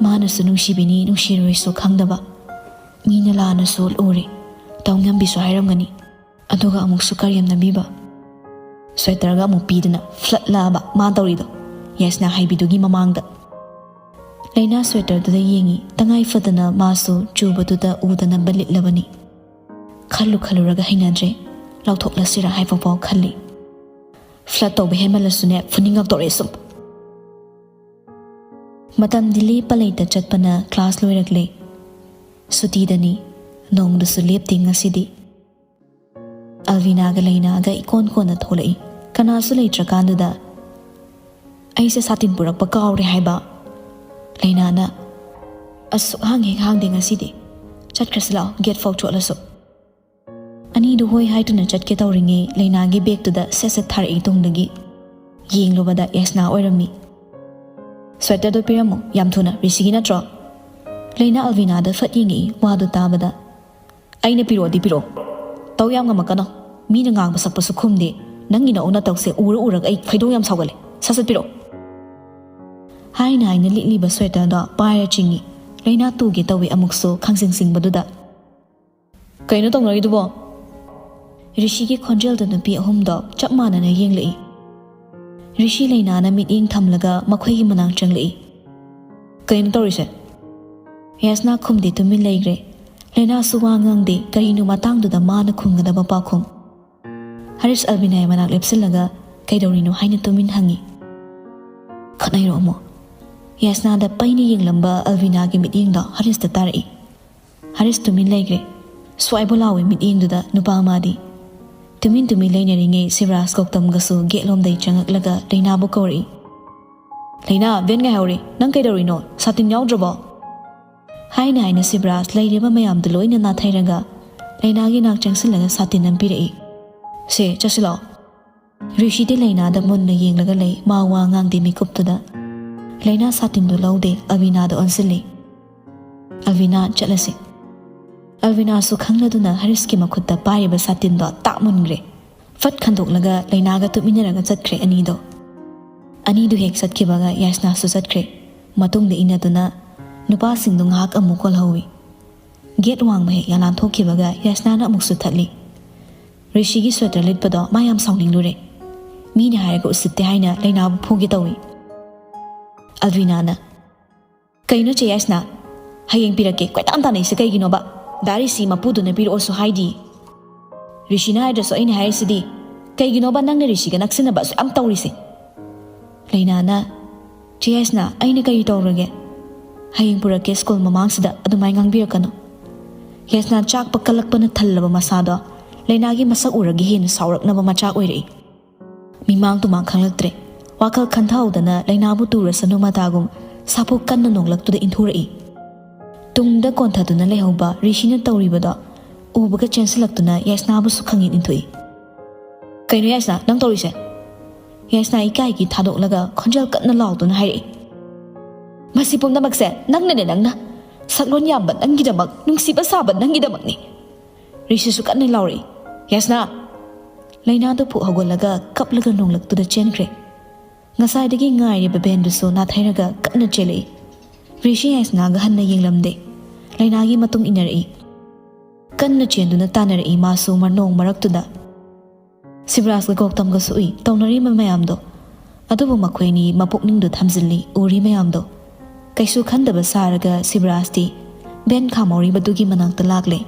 ꯃꯥꯅꯁꯨ ꯅꯨꯡꯁꯤꯕꯤꯅꯤ ꯅꯨꯡꯁꯤꯔꯣꯏꯁꯨ ꯈꯪꯗꯕ꯫ ꯃꯤꯅ ꯂꯥꯟꯅꯁꯨ ꯎꯔꯦ꯫ ꯇꯧ ꯉꯝꯕꯤꯁꯨ ꯍꯥꯏꯔꯝꯒꯅꯤ꯫ ꯑꯗꯨꯒ ꯑꯃꯨꯛꯁꯨ ꯀꯔꯦꯝꯅꯕꯤꯕ꯫ ꯁ꯭ꯋꯦꯇꯔꯒ ꯑꯃꯨꯛ ꯄꯤꯗꯅ ꯐ꯭ꯂꯠꯂꯛꯑꯕ ꯃꯥ ꯇꯧꯔꯤꯗꯣ, ꯌꯥꯏꯁꯅꯥ ꯍꯩꯕꯤꯗꯨꯒꯤ ꯃꯃꯥꯡꯗ꯫ ꯂꯩꯅꯥ ꯁ꯭ꯋꯦꯇꯔꯗꯨꯗ ꯌꯦꯡꯉꯤ꯫ ꯇꯉꯥꯏ ꯐꯗꯅ ꯃꯥꯁꯨ ꯆꯨꯕꯗꯨꯗ ꯎꯗꯅꯕ ꯂꯤꯠꯂꯕꯅꯤ꯫ ꯈꯜꯂꯨ ꯈꯜꯂꯨꯔꯒ ꯍꯩꯅꯗ꯭ꯔꯦ꯫ ꯂꯧꯊꯣꯛꯂꯁꯤꯔꯥ ꯍꯥꯏꯕꯐꯥꯎ ꯈꯜꯂꯤ꯫ ꯐ꯭ꯂꯠ ꯇꯧꯕ ꯍꯦꯟꯃꯜꯂꯁꯨꯅꯦ, ꯐꯨꯅꯤꯡꯉꯛꯇꯧꯔꯦ ꯁꯨꯝ꯫ ꯃꯇꯝꯗꯤ ꯂꯦꯞꯄ ꯂꯩꯇ ꯆꯠꯄꯅ ꯀ꯭ꯂꯥꯁ ꯂꯣꯏꯔꯛꯂꯦ꯫ ꯁꯨꯇꯤꯗꯅꯤ꯫ ꯅꯣꯡꯗꯨꯁꯨ ꯂꯦꯞꯇꯦ ꯉꯁꯤꯗꯤ꯫ ꯑꯜꯕꯤꯅꯥꯒ ꯂꯩꯅꯥꯒ ꯏꯀꯣꯟ ꯀꯣꯟꯅ ꯊꯣꯛꯂꯛꯏ꯫ ꯀꯅꯥꯁꯨ ꯂꯩꯇ꯭ꯔꯀꯥꯟꯗꯨꯗ, "ꯑꯩꯁꯦ ꯁꯥꯇꯤꯟ ꯄꯨꯔꯛꯄ ꯀꯥꯎꯔꯦ ꯍꯥꯏꯕ꯫" ꯂꯩꯅꯥꯅ, "ꯑꯁ, ꯁꯨꯛꯍꯥꯡ ꯍꯦꯛ ꯍꯥꯡꯗꯦ ꯉꯁꯤꯗꯤ꯫ ꯆꯠꯈ꯭ꯔꯁꯤ ꯂꯥꯛꯑꯣ, ꯒꯦꯠ ꯐꯥꯎ ꯆꯣꯠꯂꯁꯨ꯫" ꯑꯅꯤꯗꯨ ꯍꯣꯏ ꯍꯥꯏꯗꯨꯅ ꯆꯠꯀꯦ ꯇꯧꯔꯤꯉꯩ ꯂꯩꯅꯥꯒꯤ ꯕꯦꯒꯇꯨꯗ ꯁꯠ ꯁꯠ ꯊꯥꯔꯛꯏ ꯇꯨꯡꯗꯒꯤ꯫ ꯌꯦꯡꯂꯨꯕꯗ ꯌꯥꯏꯁꯅꯥ ꯑꯣꯏꯔꯝꯃꯤ꯫ "ꯁ꯭ꯋꯦꯇꯔꯗꯣ ꯄꯤꯔꯝꯃꯣ, ꯌꯥꯝ ꯊꯨꯅ, ꯔꯤꯁꯤꯒꯤ ꯅꯠꯇ꯭ꯔꯣ?" ꯂꯩꯅꯥ ꯑꯜꯕꯤꯅꯥꯗ ꯐꯠ ꯌꯦꯡꯉꯛꯏ, ꯋꯥꯗꯨ ꯇꯥꯕꯗ꯫ "ꯑꯩꯅ ꯄꯤꯔꯛꯑꯣꯗꯤ ꯄꯤꯔꯛꯑꯣ꯫ ꯇꯧ ꯌꯥꯝ ꯉꯝꯃꯛꯀꯅꯣ꯫ ꯃꯤꯅ ꯉꯥꯡꯕ ꯁꯛꯄꯁꯨ ꯈꯨꯝꯗꯦ꯫ ꯅꯪꯒꯤ ꯅꯑꯣꯡ ꯅꯇꯧꯁꯦ ꯎꯔ ꯎꯔꯒ ꯑꯩ ꯈꯣꯏꯗꯧ ꯌꯥꯝ ꯁꯥꯎꯒꯠꯂꯦ꯫ ꯁꯠ ꯁꯠ ꯄꯤꯔꯛꯑꯣ꯫" ꯍꯥꯏꯅ ꯍꯥꯏꯅ ꯂꯤꯠꯂꯤꯕ ꯁ꯭ꯋꯦꯇꯔꯗꯣ ꯄꯥꯏꯔ ꯆꯤꯡꯉꯤ꯫ ꯂꯩꯅꯥ ꯇꯨꯒꯦ ꯇꯧꯏ ꯑꯃꯨꯛꯁꯨ ꯈꯥꯡꯖꯤꯡ ꯆꯤꯡꯕꯗꯨꯗ꯫ "ꯀꯩꯅꯣ ꯇꯧꯅꯔꯤꯗꯨꯕꯣ?" ꯔꯤꯁꯤꯒꯤ ꯈꯣꯟꯖꯦꯜꯗ ꯅꯨꯄꯤ ꯑꯍꯨꯝꯗꯣ ꯆꯞ ꯃꯥꯟꯅꯅ ꯌꯦꯡꯂꯛꯏ꯫ ꯔꯤꯁꯤ ꯂꯩꯅꯥꯅ ꯃꯤꯠꯌꯦꯡ ꯊꯝꯂꯒ ꯃꯈꯣꯏꯒꯤ ꯃꯅꯥꯛ ꯆꯪꯂꯛꯏ꯫ "ꯀꯩꯅꯣ ꯇꯧꯔꯤꯁꯦ?" ꯌꯥꯏꯁꯅꯥ ꯈꯨꯝꯗꯦ, ꯇꯨꯃꯤꯟ ꯂꯩꯈ꯭ꯔꯦ꯫ ꯂꯩꯅꯥꯁꯨ ꯋꯥ ꯉꯥꯡꯗꯦ, ꯀꯔꯤꯅꯣ ꯃꯇꯥꯡꯗꯨꯗ ꯃꯥꯅ ꯈꯨꯝꯒꯗꯕ ꯄꯥꯎꯈꯨꯝ꯫ ꯍꯔꯤꯁ ꯑꯜꯕꯤꯅꯥꯒꯤ ꯃꯅꯥꯛ ꯂꯦꯞꯁꯤꯜꯂꯒ, "ꯀꯩꯗꯧꯔꯤꯅꯣ?" ꯍꯥꯏꯅ ꯇꯨꯃꯤꯟ ꯍꯪꯉꯤ꯫ "ꯈꯠꯅꯩꯔꯣ ꯑꯃꯨꯛ?" ꯌꯥꯏꯁꯅꯥꯗ ꯄꯩꯅ ꯌꯦꯡꯂꯝꯕ ꯑꯜꯕꯤꯅꯥꯒꯤ ꯃꯤꯠꯌꯦꯡꯗꯣ ꯍꯔꯤꯁꯇ ꯇꯥꯔꯛꯏ꯫ ꯍꯔꯤꯁ ꯇꯨꯃꯤꯟ ꯂꯩꯈ꯭ꯔꯦ꯫ ꯁ꯭ꯋꯥꯏꯕꯨ ꯂꯥꯎꯏ ꯃꯤꯠꯌꯦꯡꯗꯨꯗ ꯅꯨꯄꯥ ꯑꯃꯗꯤ꯫ ꯇꯨꯃꯤꯟ ꯇꯨꯃꯤꯟ ꯂꯩꯅꯔꯤꯉꯩ ꯁꯤꯕꯔꯥꯖ ꯒꯧꯇꯝꯒꯁꯨ ꯒꯦꯠꯂꯣꯝꯗꯩ ꯆꯪꯉꯛꯂꯒ ꯂꯩꯅꯥꯕꯨ ꯀꯧꯔꯛꯏ꯫ "ꯂꯩꯅꯥ, ꯚꯦꯟ ꯉꯥꯏꯍꯧꯔꯦ꯫ ꯅꯪ ꯀꯩꯗꯧꯔꯤꯅꯣ? ꯁꯥꯇꯤꯟ ꯌꯥꯎꯗ꯭ꯔꯕꯣ?" ꯍꯥꯏꯅ ꯍꯥꯏꯅ ꯁꯤꯕꯔꯥꯖ ꯂꯩꯔꯤꯕ ꯃꯌꯥꯝꯗꯨ ꯂꯣꯏꯅ ꯅꯥꯊꯩꯔꯒ ꯂꯩꯅꯥꯒꯤ ꯅꯥꯛ ꯆꯪꯁꯤꯜꯂꯒ ꯁꯥꯇꯤꯟ ꯑꯃ ꯄꯤꯔꯛꯏ꯫ "ꯁꯦ, ꯆꯠꯁꯤꯜꯂꯣ꯫" ꯔꯤꯁꯤꯗꯤ ꯂꯩꯅꯥꯗ ꯃꯨꯟꯅ ꯌꯦꯡꯂꯒ ꯂꯩ, ꯃꯥ ꯋꯥ ꯉꯥꯡꯗꯦ ꯃꯤꯀꯨꯞꯇꯨꯗ꯫ ꯂꯩꯅꯥ ꯁꯥꯇꯤꯟꯗꯨ ꯂꯧꯗꯦ, ꯑꯕꯤꯅꯥꯗ ꯑꯣꯟꯁꯤꯜꯂꯤ꯫ "ꯑꯜꯕꯤꯅꯥ, ꯆꯠꯂꯁꯤ꯫" ꯑꯜꯕꯤꯅꯥꯁꯨ ꯈꯪꯂꯗꯨꯅ ꯍꯔꯤꯁꯀꯤ ꯃꯈꯨꯠꯇ ꯄꯥꯏꯔꯤꯕ ꯁꯥꯇꯤꯟꯗꯣ ꯇꯥꯛ ꯃꯨꯟꯈ꯭ꯔꯦ꯫ ꯐꯠ ꯈꯟꯗꯣꯛꯂꯒ ꯂꯩꯅꯥꯒ ꯇꯨꯃꯤꯟꯅꯔꯒ ꯆꯠꯈ꯭ꯔꯦ ꯑꯅꯤꯗꯣ꯫ ꯑꯅꯤꯗꯨ ꯍꯦꯛ ꯆꯠꯈꯤꯕꯒ ꯌꯥꯏꯁꯅꯥꯁꯨ ꯆꯠꯈ꯭ꯔꯦ꯫ ꯃꯇꯨꯡꯗ ꯏꯟꯅꯗꯨꯅ ꯅꯨꯄꯥꯁꯤꯡꯗꯨ ꯉꯥꯏꯍꯥꯛ ꯑꯃꯨꯛ ꯀꯣꯜꯍꯧꯏ꯫ ꯒꯦꯠ ꯋꯥꯡꯃ ꯍꯦꯛ ꯌꯥꯂꯥꯟ ꯊꯣꯛꯈꯤꯕꯒ ꯌꯥꯏꯁꯅꯥꯅ ꯑꯃꯨꯛꯁꯨ ꯊꯠꯂꯤ꯫ ꯔꯤꯁꯤꯒꯤ ꯁ꯭ꯋꯦꯇꯔ ꯂꯤꯠꯄꯗꯣ ꯃꯥ ꯌꯥꯝ ꯁꯥꯎꯅꯤꯡꯂꯨꯔꯦ꯫ ꯃꯤꯅ ꯍꯥꯏꯔꯒ ꯎꯁꯤꯠꯇꯦ ꯍꯥꯏꯅ ꯂꯩꯅꯥꯕꯨ ꯐꯨꯒꯦ ꯇꯧꯏ꯫ ꯑꯜꯕꯤꯅꯥꯅ, "ꯀꯩꯅꯣ ꯆꯦ ꯌꯥꯏꯁꯅꯥ? ꯍꯌꯦꯡ ꯄꯤꯔꯛꯀꯦ ꯀꯣꯏꯇꯥꯟ ꯇꯥꯟꯅꯩꯁꯦ ꯀꯩꯒꯤꯅꯣꯕ? ꯗꯥ ꯔꯤꯁꯤ ꯃꯄꯨꯗꯨꯅ ꯄꯤꯔꯛꯑꯣꯁꯨ ꯍꯥꯏꯗꯤ꯫ ꯔꯤꯁꯤꯅ ꯍꯥꯏꯗ꯭ꯔꯁꯨ ꯑꯩꯅ ꯍꯥꯏꯔꯤꯁꯤꯗꯤ꯫ ꯀꯩꯒꯤꯅꯣꯕ ꯅꯪꯅ ꯔꯤꯁꯤꯒ ꯅꯛꯁꯤꯟꯅꯕ ꯑꯁꯨꯛ ꯌꯥꯝ ꯇꯧꯔꯤꯁꯦ?" ꯂꯩꯅꯥꯅ, "ꯆꯦ ꯌꯥꯏꯁꯅꯥ, ꯑꯩꯅ ꯀꯔꯤ ꯇꯧꯔꯒꯦ? ꯍꯌꯦꯡ ꯄꯨꯔꯛꯀꯦ ꯁ꯭ꯀꯨꯜ ꯃꯃꯥꯡꯁꯤꯗ ꯑꯗꯨꯃꯥꯏꯅ ꯉꯥꯡꯕꯤꯔꯛꯀꯅꯨ꯫" ꯌꯥꯏꯁꯅꯥ ꯆꯥꯛꯄ ꯀꯜꯂꯛꯄꯅ ꯊꯜꯂꯕ ꯃꯁꯥꯗꯣ ꯂꯩꯅꯥꯒꯤ ꯃꯁꯛ ꯎꯔꯒ ꯍꯦꯟꯅ ꯁꯥꯎꯔꯛꯅꯕ ꯃꯆꯥꯛ ꯑꯣꯏꯔꯛꯏ꯫ ꯃꯤꯃꯥꯡ ꯇꯨꯃꯥꯡ ꯈꯪꯂꯛꯇ꯭ꯔꯦ꯫ ꯋꯥꯈꯜ ꯈꯟꯊꯍꯧꯗꯅ ꯂꯩꯅꯥꯕꯨ ꯇꯨꯔꯁꯅꯨ ꯃꯇꯥꯒꯨꯝ ꯁꯥꯐꯨ ꯀꯟꯅ ꯅꯣꯡꯂꯛꯇꯨꯗ ꯏꯟꯊꯨꯔꯛꯏ꯫ ꯇꯨꯡꯗ ꯀꯣꯟꯊꯗꯨꯅ ꯂꯩꯍꯧꯕ ꯔꯤꯁꯤꯅ ꯇꯧꯔꯤꯕꯗꯣ ꯎꯕꯒ ꯆꯦꯟꯁꯤꯜꯂꯛꯇꯨꯅ ꯌꯥꯏꯁꯅꯥꯕꯨꯁꯨ ꯈꯪꯏꯟ ꯏꯟꯊꯣꯛꯏ꯫ "ꯀꯩꯅꯣ ꯌꯥꯏꯁꯅꯥ, ꯅꯪ ꯇꯧꯔꯤꯁꯦ?" ꯌꯥꯏꯁꯅꯥ ꯏꯀꯥꯏꯒꯤ ꯊꯥꯗꯣꯛꯂꯒ ꯈꯣꯟꯖꯦꯜ ꯀꯟꯅ ꯂꯥꯎꯗꯨꯅ ꯍꯥꯏꯔꯛꯏ꯫ "ꯃꯁꯤ ꯄꯨꯝꯅꯃꯛꯁꯦ ꯅꯪꯅꯅꯦ, ꯅꯪꯅ꯫ ꯁꯛꯂꯣꯟ ꯌꯥꯝꯕ ꯅꯪꯒꯤꯗꯃꯛ, ꯅꯨꯡꯁꯤꯕ ꯁꯥꯕ ꯅꯪꯒꯤꯗꯃꯛꯅꯤ꯫" ꯔꯤꯁꯤꯁꯨ ꯀꯟꯅ ꯂꯥꯎꯔꯛꯏ꯫ "ꯌꯥꯏꯁꯅꯥ!" ꯂꯩꯅꯥꯗꯨ ꯐꯨꯛ ꯍꯧꯒꯠꯂꯒ ꯀꯞꯂꯒ ꯅꯣꯡꯂꯛꯇꯨꯗ ꯆꯦꯟꯈ꯭ꯔꯦ꯫ ꯉꯁꯥꯏꯗꯒꯤ ꯉꯥꯏꯔꯤꯕ ꯕꯦꯟꯗꯨꯁꯨ ꯅꯥꯊꯩꯔꯒ ꯀꯟꯅ ꯆꯦꯜꯂꯛꯏ꯫ ꯔꯤꯁꯤ ꯌꯥꯏꯁꯅꯥꯒ ꯍꯟꯅ ꯌꯦꯡꯂꯝꯗꯦ꯫ ꯂꯩꯅꯥꯒꯤ ꯃꯇꯨꯡ ꯏꯟꯅꯔꯛꯏ꯫ ꯀꯟꯅ ꯆꯦꯟꯗꯨꯅ ꯇꯥꯟꯅꯔꯛꯏ ꯃꯥꯁꯨ ꯃꯔꯅꯣꯡ ꯃꯔꯛꯇꯨꯗ꯫ ꯁꯤꯕꯔꯥꯖꯀ ꯒꯧꯇꯝꯒꯁꯨ ꯎꯏ ꯇꯧꯅꯔꯤꯕ ꯃꯌꯥꯝꯗꯣ꯫ ꯑꯗꯨꯕꯨ ꯃꯈꯣꯏ ꯑꯅꯤ ꯃꯄꯨꯛꯅꯤꯡꯗꯨ ꯊꯝꯖꯤꯜꯂꯤ ꯎꯔꯤ ꯃꯌꯥꯝꯗꯣ꯫ ꯀꯩꯁꯨ ꯈꯟꯗꯕ ꯁꯥꯔꯒ ꯁꯤꯕꯔꯥꯖꯇꯤ ꯕꯦꯟ ꯈꯥꯝꯍꯧꯔꯤꯕꯗꯨꯒꯤ ꯃꯅꯥꯛꯇ ꯂꯥꯛꯂꯦ꯫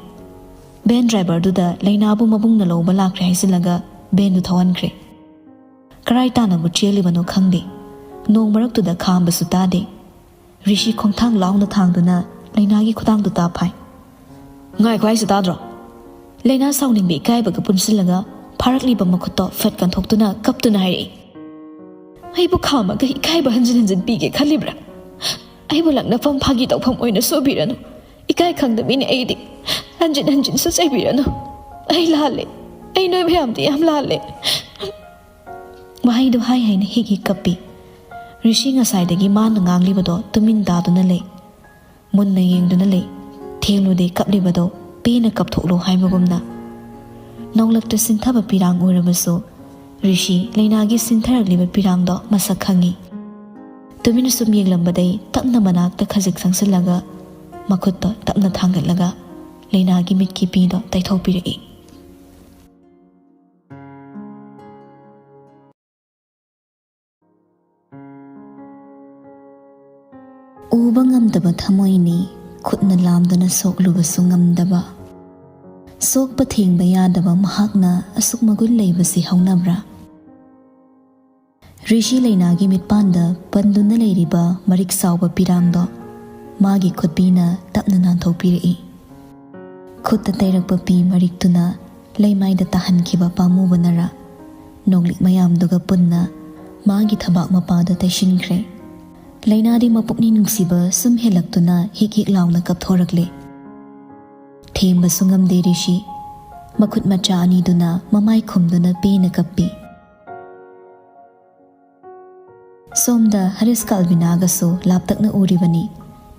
ꯕꯦꯟ ꯗ꯭ꯔꯥꯏꯚꯔꯗꯨꯗ ꯂꯩꯅꯥꯕꯨ ꯃꯕꯨꯡꯅ ꯂꯧꯕ ꯂꯥꯛꯈ꯭ꯔꯦ ꯍꯥꯏꯖꯤꯜꯂꯒ ꯕꯦꯟꯗꯨ ꯊꯧꯍꯟꯈ꯭ꯔꯦ꯫ ꯀꯔꯥꯏ ꯇꯥꯟꯅꯕꯨ ꯆꯦꯜꯂꯤꯕꯅꯣ ꯈꯪꯗꯦ꯫ ꯅꯣꯡ ꯃꯔꯛꯇꯨꯗ ꯈꯥꯝꯕꯁꯨ ꯇꯥꯗꯦ꯫ ꯔꯤꯁꯤ ꯈꯣꯡꯊꯥꯡ ꯂꯥꯎꯅ ꯊꯥꯡꯗꯨꯅ ꯂꯩꯅꯥꯒꯤ ꯈꯨꯗꯥꯡꯗꯨ ꯇꯥ ꯐꯥꯏ꯫ "ꯉꯥꯏꯈꯣ ꯍꯥꯏꯁꯤ ꯇꯥꯗ꯭ꯔꯣ?" ꯂꯩꯅꯥ ꯁꯥꯎꯅꯤꯡꯕ ꯏꯀꯥꯏꯕꯒ ꯄꯨꯟꯁꯤꯜꯂꯒ ꯐꯥꯔꯛꯂꯤꯕ ꯃꯈꯨꯠꯇꯣ ꯐꯠ ꯀꯟꯊꯣꯛꯇꯨꯅ ꯀꯞꯇꯨꯅ ꯍꯥꯏꯔꯛꯏ꯫ "ꯑꯩꯕꯨ ꯈꯥꯝꯃꯒ ꯏꯀꯥꯏꯕ ꯍꯟꯖꯤꯟ ꯍꯟꯖꯤꯟ ꯄꯤꯒꯦ ꯈꯜꯂꯤꯕ꯭ꯔꯥ? ꯑꯩꯕꯨ ꯂꯛꯅꯐꯝ ꯐꯥꯒꯤ ꯇꯧꯐꯝ ꯑꯣꯏꯅ ꯁꯣꯏꯕꯤꯔꯅꯨ꯫ ꯏꯀꯥꯏ ꯈꯪꯗꯕꯤꯅꯤ ꯑꯩꯗꯤ꯫ ꯍꯟꯖꯤꯟ ꯍꯟꯖꯤꯟꯁꯨ ꯆꯩꯕꯤꯔꯅꯨ꯫ ꯑꯩ ꯂꯥꯜꯂꯦ꯫ ꯑꯩ ꯅꯣꯏ ꯃꯌꯥꯝꯗꯤ ꯌꯥꯝ ꯂꯥꯜꯂꯦ꯫" ꯋꯥꯍꯩꯗꯨ ꯍꯥꯏ ꯍꯥꯏꯅ ꯍꯤꯛ ꯍꯤꯛ ꯀꯞꯄꯤ꯫ ꯔꯤꯁꯤ ꯉꯁꯥꯏꯗꯒꯤ ꯃꯥꯅ ꯉꯥꯡꯂꯤꯕꯗꯣ ꯇꯨꯃꯤꯟ ꯇꯥꯗꯨꯅ ꯂꯩ꯫ ꯃꯨꯟꯅ ꯌꯦꯡꯗꯨꯅ ꯂꯩ꯫ ꯊꯦꯡꯂꯨꯗꯦ ꯀꯞꯂꯤꯕꯗꯣ, ꯄꯦꯟꯅ ꯀꯞꯊꯣꯛꯂꯣ ꯍꯥꯏꯕꯒꯨꯝꯅ꯫ ꯅꯧꯂꯛꯇ ꯁꯤꯟꯊꯕ ꯄꯤꯔꯥꯡ ꯎꯔꯕꯁꯨ, ꯔꯤꯁꯤ ꯂꯩꯅꯥꯒꯤ ꯁꯤꯟꯊꯔꯛꯂꯤꯕ ꯄꯤꯔꯥꯡꯗꯣ ꯃꯁꯛ ꯈꯪꯉꯤ꯫ ꯇꯨꯃꯤꯟꯅ ꯁꯨꯝ ꯌꯦꯡꯂꯝꯕꯗꯩ ꯇꯞꯅ ꯃꯅꯥꯛꯇ ꯈꯖꯤꯛ ꯆꯪꯁꯤꯜꯂꯒ, ꯃꯈꯨꯠꯇꯣ ꯇꯞꯅ ꯊꯥꯡꯒꯠꯂꯒ ꯂꯩꯅꯥꯒꯤ ꯃꯤꯠꯀꯤ ꯄꯤꯗꯣ ꯇꯩꯊꯣꯛꯄꯤꯔꯛꯏ꯫ ꯎꯕ ꯉꯝꯗꯕ ꯊꯃꯣꯏꯅꯤ, ꯈꯨꯠꯅ ꯂꯥꯝꯗꯨꯅ ꯁꯣꯛꯂꯨꯕꯁꯨ ꯉꯝꯗꯕ꯫ ꯁꯣꯛꯄ ꯊꯦꯡꯕ ꯌꯥꯗꯕ ꯃꯍꯥꯛꯅ ꯑꯁꯨꯛ ꯃꯒꯨꯟ ꯂꯩꯕꯁꯤ ꯍꯧꯅꯕ꯭ꯔꯥ? ꯔꯤꯁꯤ ꯂꯩꯅꯥꯒꯤ ꯃꯤꯠꯄꯥꯟꯗ ꯄꯟꯗꯨꯅ ꯂꯩꯔꯤꯕ ꯃꯔꯤꯛ ꯆꯥꯎꯕ ꯄꯤꯔꯥꯡꯗꯣ ꯃꯥꯒꯤ ꯈꯨꯠꯄꯤꯅ ꯇꯞꯅ ꯅꯥꯟꯊꯣꯛꯄꯤꯔꯛꯏ꯫ ꯈꯨꯠꯇ ꯇꯩꯔꯛꯄ ꯄꯤ ꯃꯔꯤꯛꯇꯨꯅ ꯂꯩꯃꯥꯏꯗ ꯇꯥꯍꯟꯈꯤꯕ ꯄꯥꯝꯃꯨꯕꯅꯔ, ꯅꯣꯡꯂꯤꯛ ꯃꯌꯥꯝꯗꯨꯒ ꯄꯨꯟꯅ ꯃꯥꯒꯤ ꯊꯕꯥꯛ ꯃꯄꯥꯗ ꯇꯩꯁꯤꯟꯈ꯭ꯔꯦ꯫ ꯂꯩꯅꯥꯗꯤ ꯃꯄꯨꯛꯅꯤꯡ ꯅꯨꯡꯁꯤꯕ ꯁꯨꯝ ꯍꯦꯜꯂꯛꯇꯨꯅ ꯍꯤꯛ ꯍꯤꯛ ꯂꯥꯎꯅ ꯀꯞꯊꯣꯔꯛꯂꯦ꯫ ꯊꯦꯝꯕꯁꯨ ꯉꯝꯗꯦ ꯔꯤꯁꯤ꯫ ꯃꯈꯨꯠ ꯃꯆꯥ ꯑꯅꯤꯗꯨꯅ ꯃꯃꯥꯏ ꯈꯨꯝꯗꯨꯅ ꯄꯦꯅ ꯀꯞꯄꯤ꯫ ꯁꯣꯝꯗ ꯍꯔꯤꯁꯀ ꯑꯜꯕꯤꯅꯥꯒꯁꯨ ꯂꯥꯞꯇꯛꯅ ꯎꯔꯤꯕꯅꯤ꯫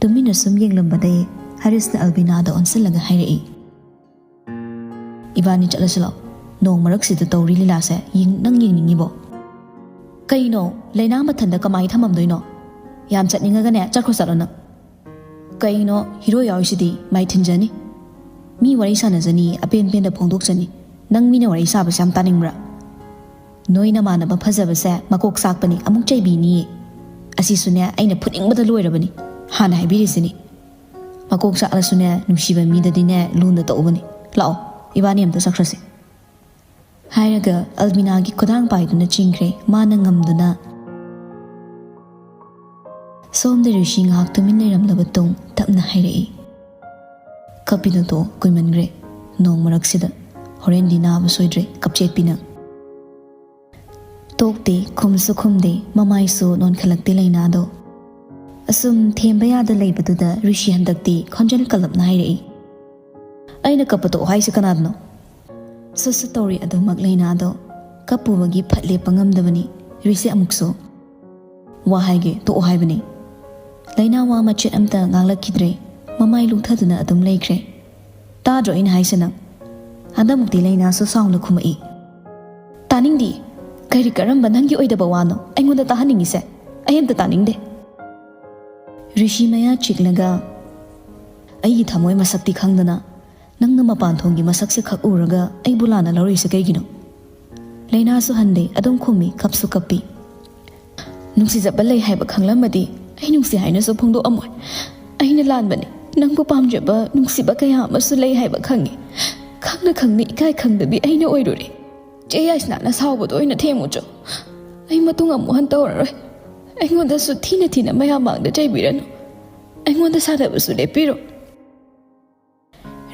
ꯇꯨꯃꯤꯟꯅ ꯁꯨꯝ ꯌꯦꯡꯂꯝꯕꯗꯩ ꯍꯔꯤꯁꯅ ꯑꯜꯕꯤꯅꯥꯗ ꯑꯣꯟꯁꯤꯜꯂꯒ ꯍꯥꯏꯔꯛꯏ, "ꯏꯕꯥꯅꯤ ꯆꯠꯂꯁꯤ ꯂꯥꯛꯑꯣ꯫ ꯅꯣꯡ ꯃꯔꯛꯁꯤꯗ ꯇꯧꯔꯤ ꯂꯤꯂꯥꯁꯦ ꯌꯦꯡ-, ꯅꯪ ꯌꯦꯡꯅꯤꯡꯉꯤꯕꯣ?" "ꯀꯩꯅꯣ? ꯂꯩꯅꯥ ꯃꯊꯟꯗ ꯀꯃꯥꯏ ꯊꯝꯃꯝꯗꯣꯏꯅꯣ? ꯌꯥꯝ ꯆꯠꯅꯤꯡꯉꯒꯅꯦ ꯆꯠꯈ꯭ꯔꯣ ꯆꯠꯂꯣ ꯅꯪ꯫ ꯀꯩꯅꯣ ꯍꯤꯔꯣ ꯌꯥꯎꯔꯤꯁꯤꯗꯤ? ꯃꯥꯏ ꯊꯤꯟꯖꯅꯤ꯫ ꯃꯤ ꯋꯥꯔꯤ ꯁꯥꯟꯅꯖꯅꯤ, ꯑꯄꯦꯟ ꯄꯦꯟꯗ ꯐꯣꯡꯗꯣꯛꯆꯅꯤ꯫ ꯅꯪ ꯃꯤꯅ ꯋꯥꯔꯤ ꯁꯥꯕꯁꯦ ꯌꯥꯝ ꯇꯥꯅꯤꯡꯕ꯭ꯔꯥ? ꯅꯣꯏ ꯅꯃꯥꯟꯅꯕ ꯐꯖꯕꯁꯦ ꯃꯀꯣꯛ ꯆꯥꯛꯄꯅꯤ, ꯑꯃꯨꯛ ꯆꯩꯕꯤꯅꯤꯌꯦ꯫ ꯑꯁꯤꯁꯨꯅꯦ ꯑꯩꯅ ꯐꯨꯅꯤꯡꯕꯗ ꯂꯣꯏꯔꯕꯅꯤ꯫ ꯍꯥꯟꯅ ꯍꯥꯏꯕꯤꯔꯤꯁꯤꯅꯤ꯫ ꯃꯀꯣꯛ ꯆꯥꯛꯂꯁꯨꯅꯦ ꯅꯨꯡꯁꯤꯕ ꯃꯤꯗꯗꯤꯅꯦ ꯂꯨꯅ ꯇꯧꯕꯅꯤ꯫ ꯂꯥꯛꯑꯣ, ꯏꯕꯥꯅꯤ ꯑꯝꯇ ꯆꯠꯈ꯭ꯔꯁꯤ꯫" ꯍꯥꯏꯔꯒ ꯑꯜꯕꯤꯅꯥꯒꯤ ꯈꯨꯗꯥꯡ ꯄꯥꯏꯗꯨꯅ ꯆꯤꯡꯈ꯭ꯔꯦ, ꯃꯥꯅ ꯉꯝꯗꯨꯅ꯫ ꯁꯣꯝꯗ ꯔꯤꯁꯤ ꯉꯥꯏꯍꯥꯛ ꯇꯨꯃꯤꯟ ꯂꯩꯔꯝꯂꯕ ꯇꯨꯡ ꯇꯞꯅ ꯍꯥꯏꯔꯛꯏ, "ꯀꯞꯄꯤꯗꯣ ꯇꯣꯛꯑꯣ, ꯀꯨꯏꯃꯟꯈ꯭ꯔꯦ꯫ ꯅꯣꯡ ꯃꯔꯛꯁꯤꯗ꯫ ꯍꯣꯔꯦꯟꯗꯤ ꯅꯥꯕ ꯁꯣꯏꯗ꯭ꯔꯦ, ꯀꯞꯆꯦꯠꯄꯤꯅ꯫" ꯇꯣꯛꯇꯦ, ꯈꯨꯝꯁꯨ ꯈꯨꯝꯗꯦ, ꯃꯃꯥꯏꯁꯨ ꯅꯣꯟꯈꯠꯂꯛꯇꯦ ꯂꯩꯅꯥꯗꯣ꯫ ꯑꯁꯨꯝ ꯊꯦꯝꯕ ꯌꯥꯗ ꯂꯩꯕꯗꯨꯗ ꯔꯤꯁꯤ ꯍꯟꯗꯛꯇꯤ ꯈꯣꯟꯖꯦꯜ ꯀꯜꯂꯞꯅ ꯍꯥꯏꯔꯛꯏ, "ꯑꯩꯅ ꯀꯞꯄ ꯇꯣꯛꯑꯣ ꯍꯥꯏꯁꯦ ꯀꯅꯥꯗꯅꯣ?" ꯁꯨꯠ ꯁꯨꯠ ꯇꯧꯔꯤ ꯑꯗꯨꯃꯛ ꯂꯩꯅꯥꯗꯣ꯫ ꯀꯞꯄꯨꯕꯒꯤ ꯐꯠ ꯂꯦꯞꯄ ꯉꯝꯗꯕꯅꯤ꯫ ꯔꯤꯁꯤ ꯑꯃꯨꯛꯁꯨ, "ꯋꯥ ꯍꯥꯏꯒꯦ, ꯇꯣꯛꯑꯣ ꯍꯥꯏꯕꯅꯤ꯫" ꯂꯩꯅꯥ ꯋꯥ ꯃꯆꯦꯠ ꯑꯝꯇ ꯉꯥꯡꯂꯛꯈꯤꯗ꯭ꯔꯦ꯫ ꯃꯃꯥꯏ ꯂꯨꯛꯊꯗꯨꯅ ꯑꯗꯨꯝ ꯂꯩꯈ꯭ꯔꯦ꯫ "ꯇꯥꯗ꯭ꯔꯣ ꯑꯩꯅ ꯍꯥꯏꯁꯦ ꯅꯪ?" ꯍꯟꯗꯛꯃꯨꯛꯇꯤ ꯂꯩꯅꯥꯁꯨ ꯁꯥꯎꯅ ꯈꯨꯝꯃꯛꯏ꯫ "ꯇꯥꯅꯤꯡꯗꯤ꯫ ꯀꯔꯤ ꯀꯔꯝꯕ ꯅꯪꯒꯤ ꯑꯣꯏꯗꯕ ꯋꯥꯅꯣ ꯑꯩꯉꯣꯟꯗ ꯇꯥꯍꯟꯅꯤꯡꯉꯤꯁꯦ? ꯑꯩ ꯑꯝꯇ ꯇꯥꯅꯤꯡꯗꯦ꯫" ꯔꯤꯁꯤ ꯃꯌꯥ ꯆꯤꯛꯂꯒ, "ꯑꯩꯒꯤ ꯊꯃꯣꯏ ꯃꯁꯛꯇꯤ ꯈꯪꯗꯅ ꯅꯪꯅ ꯃꯄꯥꯟ ꯊꯣꯡꯒꯤ ꯃꯁꯛꯁꯦ ꯈꯛ ꯎꯔꯒ ꯑꯩꯕꯨ ꯂꯥꯟꯅ ꯂꯧꯔꯤꯁꯦ ꯀꯩꯒꯤꯅꯣ?" ꯂꯩꯅꯥꯁꯨ ꯍꯟꯗꯦ, ꯑꯗꯨꯝ ꯈꯨꯝꯃꯤ, ꯀꯞꯁꯨ ꯀꯞꯄꯤ꯫ "ꯅꯨꯡꯁꯤꯖꯕ ꯂꯩ ꯍꯥꯏꯕ ꯈꯪꯂꯝꯃꯗꯤ ꯑꯩ ꯅꯨꯡꯁꯤ ꯍꯥꯏꯅꯁꯨ ꯐꯣꯡꯗꯣꯛꯑꯝꯃꯣꯏ꯫ ꯑꯩꯅ ꯂꯥꯟꯕꯅꯤ꯫ ꯅꯪꯕꯨ ꯄꯥꯝꯖꯕ, ꯅꯨꯡꯁꯤꯕ ꯀꯌꯥ ꯑꯃꯁꯨ ꯂꯩ ꯍꯥꯏꯕ ꯈꯪꯉꯤ꯫ ꯈꯪꯅ ꯈꯪꯅ ꯏꯀꯥꯏ ꯈꯪꯗꯕꯤ ꯑꯩꯅ ꯑꯣꯏꯔꯨꯔꯦ꯫ ꯆꯦ ꯌꯥꯏꯁꯅꯥꯅ ꯁꯥꯎꯕꯗꯣ ꯑꯣꯏꯅ ꯊꯦꯝꯃꯨꯆꯣ꯫ ꯑꯩ ꯃꯇꯨꯡ ꯑꯃꯨꯛ ꯍꯟ ꯇꯧꯔꯔꯣꯏ꯫ ꯑꯩꯉꯣꯟꯗꯁꯨ ꯊꯤꯅ ꯊꯤꯅ ꯃꯌꯥꯝ ꯃꯥꯡꯗ ꯆꯩꯕꯤꯔꯅꯨ꯫ ꯑꯩꯉꯣꯟꯗ ꯁꯥꯟꯅꯕꯁꯨ ꯂꯦꯞꯄꯤꯔꯣ꯫"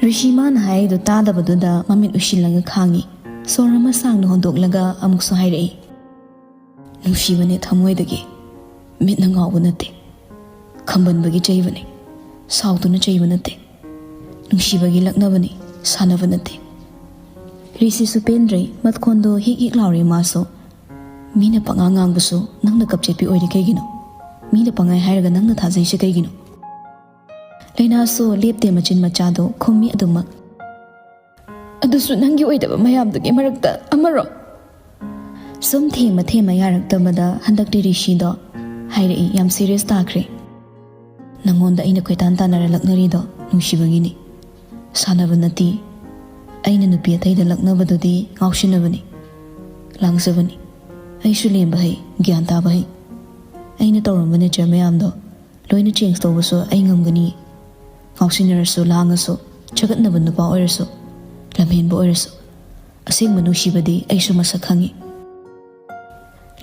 ꯔꯤꯁꯤ ꯃꯥꯅ ꯍꯥꯏꯔꯤꯗꯨ ꯇꯥꯗꯕꯗꯨꯗ ꯃꯃꯤꯠ ꯎꯏꯁꯤꯜꯂꯒ ꯈꯥꯡꯉꯤ꯫ ꯁꯣꯔ ꯑꯃ ꯁꯥꯡꯅ ꯍꯣꯟꯗꯣꯛꯂꯒ ꯑꯃꯨꯛꯁꯨ ꯍꯥꯏꯔꯛꯏ, "ꯅꯨꯡꯁꯤꯕꯅꯦ ꯊꯃꯣꯏꯗꯒꯤ꯫ ꯃꯤꯠꯅ ꯉꯥꯎꯕ ꯅꯠꯇꯦ꯫ ꯈꯝꯕꯟꯕꯒꯤ ꯆꯩꯕꯅꯦ꯫ ꯁꯥꯎꯗꯨꯅ ꯆꯩꯕ ꯅꯠꯇꯦ꯫ ꯅꯨꯡꯁꯤꯕꯒꯤ ꯂꯛꯅꯕꯅꯤ, ꯁꯥꯟꯅꯕ ꯅꯠꯇꯦ꯫" ꯔꯤꯁꯤꯁꯨ ꯄꯦꯟꯗ꯭ꯔꯦ, ꯃꯈꯣꯟꯗꯣ ꯍꯤꯛ ꯍꯤꯛ ꯂꯥꯎꯔꯦ ꯃꯥꯁꯨ꯫ "ꯃꯤꯅ ꯄꯉꯥꯡ ꯉꯥꯡꯕꯁꯨ ꯅꯪꯅ ꯀꯞꯆꯦꯠꯄꯤ ꯑꯣꯏꯔꯤ ꯀꯩꯒꯤꯅꯣ? ꯃꯤꯅ ꯄꯉꯥꯏ ꯍꯥꯏꯔꯒ ꯅꯪꯅ ꯊꯥꯖꯩꯁꯦ ꯀꯩꯒꯤꯅꯣ?" ꯂꯩꯅꯥꯁꯨ ꯂꯦꯞꯇꯦ, ꯃꯆꯤꯟ ꯃꯆꯥꯗꯣ ꯈꯨꯝꯃꯤ ꯑꯗꯨꯃꯛ꯫ "ꯑꯗꯨꯁꯨ ꯅꯪꯒꯤ ꯑꯣꯏꯗꯕ ꯃꯌꯥꯝꯗꯨꯒꯤ ꯃꯔꯛꯇ ꯑꯃꯔꯣ?" ꯁꯨꯝ ꯊꯦꯝꯃ ꯊꯦꯝꯃ ꯌꯥꯔꯛꯇꯕꯗ ꯍꯟꯗꯛꯇꯤ ꯔꯤꯁꯤꯗꯣ ꯍꯥꯏꯔꯛꯏ, ꯌꯥꯝ ꯁꯤꯔꯤꯌꯁ ꯇꯥꯈ꯭ꯔꯦ꯫ "ꯅꯪꯉꯣꯟꯗ ꯑꯩꯅ ꯀꯣꯏꯇꯥꯟ ꯇꯥꯟꯅꯔ ꯂꯛꯅꯔꯤꯗꯣ ꯅꯨꯡꯁꯤꯕꯒꯤꯅꯤ, ꯁꯥꯟꯅꯕ ꯅꯠꯇꯦ꯫ ꯑꯩꯅ ꯅꯨꯄꯤ ꯑꯇꯩꯗ ꯂꯛꯅꯕꯗꯨꯗꯤ ꯉꯥꯎꯁꯤꯟꯅꯕꯅꯤ, ꯂꯥꯡꯖꯕꯅꯤ꯫ ꯑꯩꯁꯨ ꯂꯦꯝꯕ ꯍꯩ, ꯒ꯭ꯌꯥꯟ ꯇꯥꯕ ꯍꯩ꯫ ꯑꯩꯅ ꯇꯧꯔꯝꯕ ꯅꯦꯆꯔ ꯃꯌꯥꯝꯗꯣ ꯂꯣꯏꯅ ꯆꯦꯟꯖ ꯇꯧꯕꯁꯨ ꯑꯩ ꯉꯝꯒꯅꯤ꯫ ꯉꯥꯎꯁꯤꯟꯅꯔꯁꯨ, ꯂꯥꯡꯉꯁꯨ, ꯆꯒꯠꯅꯕ ꯅꯨꯄꯥ ꯑꯣꯏꯔꯁꯨ, ꯂꯝꯍꯦꯟꯕ ꯑꯣꯏꯔꯁꯨ, ꯑꯁꯦꯡꯕ ꯅꯨꯡꯁꯤꯕꯗꯤ ꯑꯩꯁꯨ ꯃꯁꯛ ꯈꯪꯉꯤ꯫"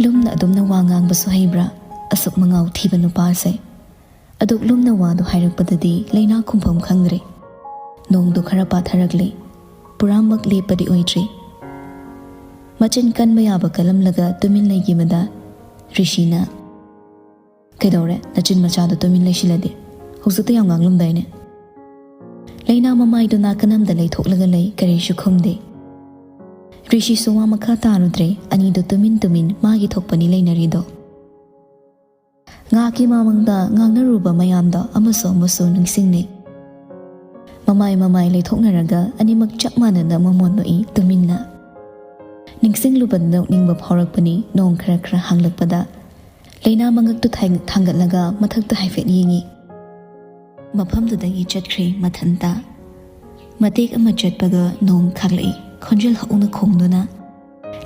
ꯂꯨꯝꯅ ꯑꯗꯨꯝꯅ ꯋꯥ ꯉꯥꯡꯕꯁꯨ ꯍꯩꯕ꯭ꯔꯥ, ꯑꯁꯨꯛ ꯃꯉꯥꯎ ꯊꯤꯕ ꯅꯨꯄꯥꯁꯦ? ꯑꯗꯨꯛ ꯂꯨꯝꯅ ꯋꯥꯗꯨ ꯍꯥꯏꯔꯛꯄꯗꯗꯤ ꯂꯩꯅꯥ ꯈꯨꯝꯐꯝ ꯈꯪꯗ꯭ꯔꯦ꯫ ꯅꯣꯡꯗꯨ ꯈꯔ ꯄꯥꯊꯔꯛꯂꯦ꯫ ꯄꯨꯔꯥꯃꯛ ꯂꯦꯞꯄꯗꯤ ꯑꯣꯏꯗ꯭ꯔꯤ꯫ ꯃꯆꯤꯟ ꯀꯟꯕ ꯌꯥꯕ ꯀꯜꯂꯝꯂꯒ ꯇꯨꯃꯤꯟ ꯂꯩꯈꯤꯕꯗ ꯔꯤꯁꯤꯅ, "ꯀꯩꯗꯧꯔꯦ? ꯅꯆꯤꯟ ꯃꯆꯥꯗꯣ ꯇꯨꯃꯤꯟ ꯂꯩꯁꯤꯜꯂꯗꯤ? ꯍꯧꯖꯤꯛꯇ ꯌꯥꯝ ꯉꯥꯡꯂꯝꯗꯥꯏꯅꯦ?" ꯂꯩꯅꯥ ꯃꯃꯥꯏꯗꯨ ꯅꯥꯀꯟ ꯑꯃꯗ ꯂꯩꯊꯣꯛꯂꯒ ꯂꯩ, ꯀꯔꯤꯁꯨ ꯈꯨꯝꯗꯦ꯫ ꯔꯤꯁꯤꯁꯨ ꯋꯥ ꯃꯈꯥ ꯇꯥꯔꯨꯗ꯭ꯔꯦ, ꯑꯅꯤꯗꯨ ꯇꯨꯃꯤꯟ ꯇꯨꯃꯤꯟ ꯃꯥꯒꯤ ꯊꯣꯛꯄꯅꯤ ꯂꯩꯅꯔꯤꯗꯣ꯫ ꯉꯥꯏꯍꯥꯛꯀꯤ ꯃꯃꯥꯡꯗ ꯉꯥꯡꯅꯔꯨꯕ ꯃꯌꯥꯝꯗꯣ ꯑꯃꯁꯨ ꯑꯃꯁꯨ ꯅꯤꯡꯁꯤꯡꯅꯩ꯫ ꯃꯃꯥꯏ ꯃꯃꯥꯏ ꯂꯩꯊꯣꯛꯅꯔꯒ ꯑꯅꯤꯃꯛ ꯆꯞ ꯃꯥꯟꯅꯅ ꯃꯃꯣꯟ ꯅꯣꯛꯏ ꯇꯨꯃꯤꯟꯅ꯫ ꯅꯤꯡꯁꯤꯡꯂꯨꯕꯗ ꯅꯣꯛꯅꯤꯡꯕ ꯐꯥꯎꯔꯛꯄꯅꯤ꯫ ꯅꯣꯡ ꯈꯔ ꯈꯔ ꯍꯥꯡꯂꯛꯄꯗ ꯂꯩꯅꯥ ꯃꯉꯛꯇꯨ ꯊꯥꯡ-, ꯊꯥꯡꯒꯠꯂꯒ ꯃꯊꯛꯇ ꯍꯥꯏꯐꯦꯠ ꯌꯦꯡꯉꯤ꯫ ꯃꯐꯝꯗꯨꯗꯒꯤ ꯆꯠꯈ꯭ꯔꯦ ꯃꯊꯟꯇ꯫ ꯃꯇꯦꯛ ꯑꯃ ꯆꯠꯄꯒ ꯅꯣꯡ ꯈꯥꯛꯂꯛꯏ꯫ ꯈꯣꯟꯖꯦꯜ ꯍꯧꯅ ꯈꯣꯡꯗꯨꯅ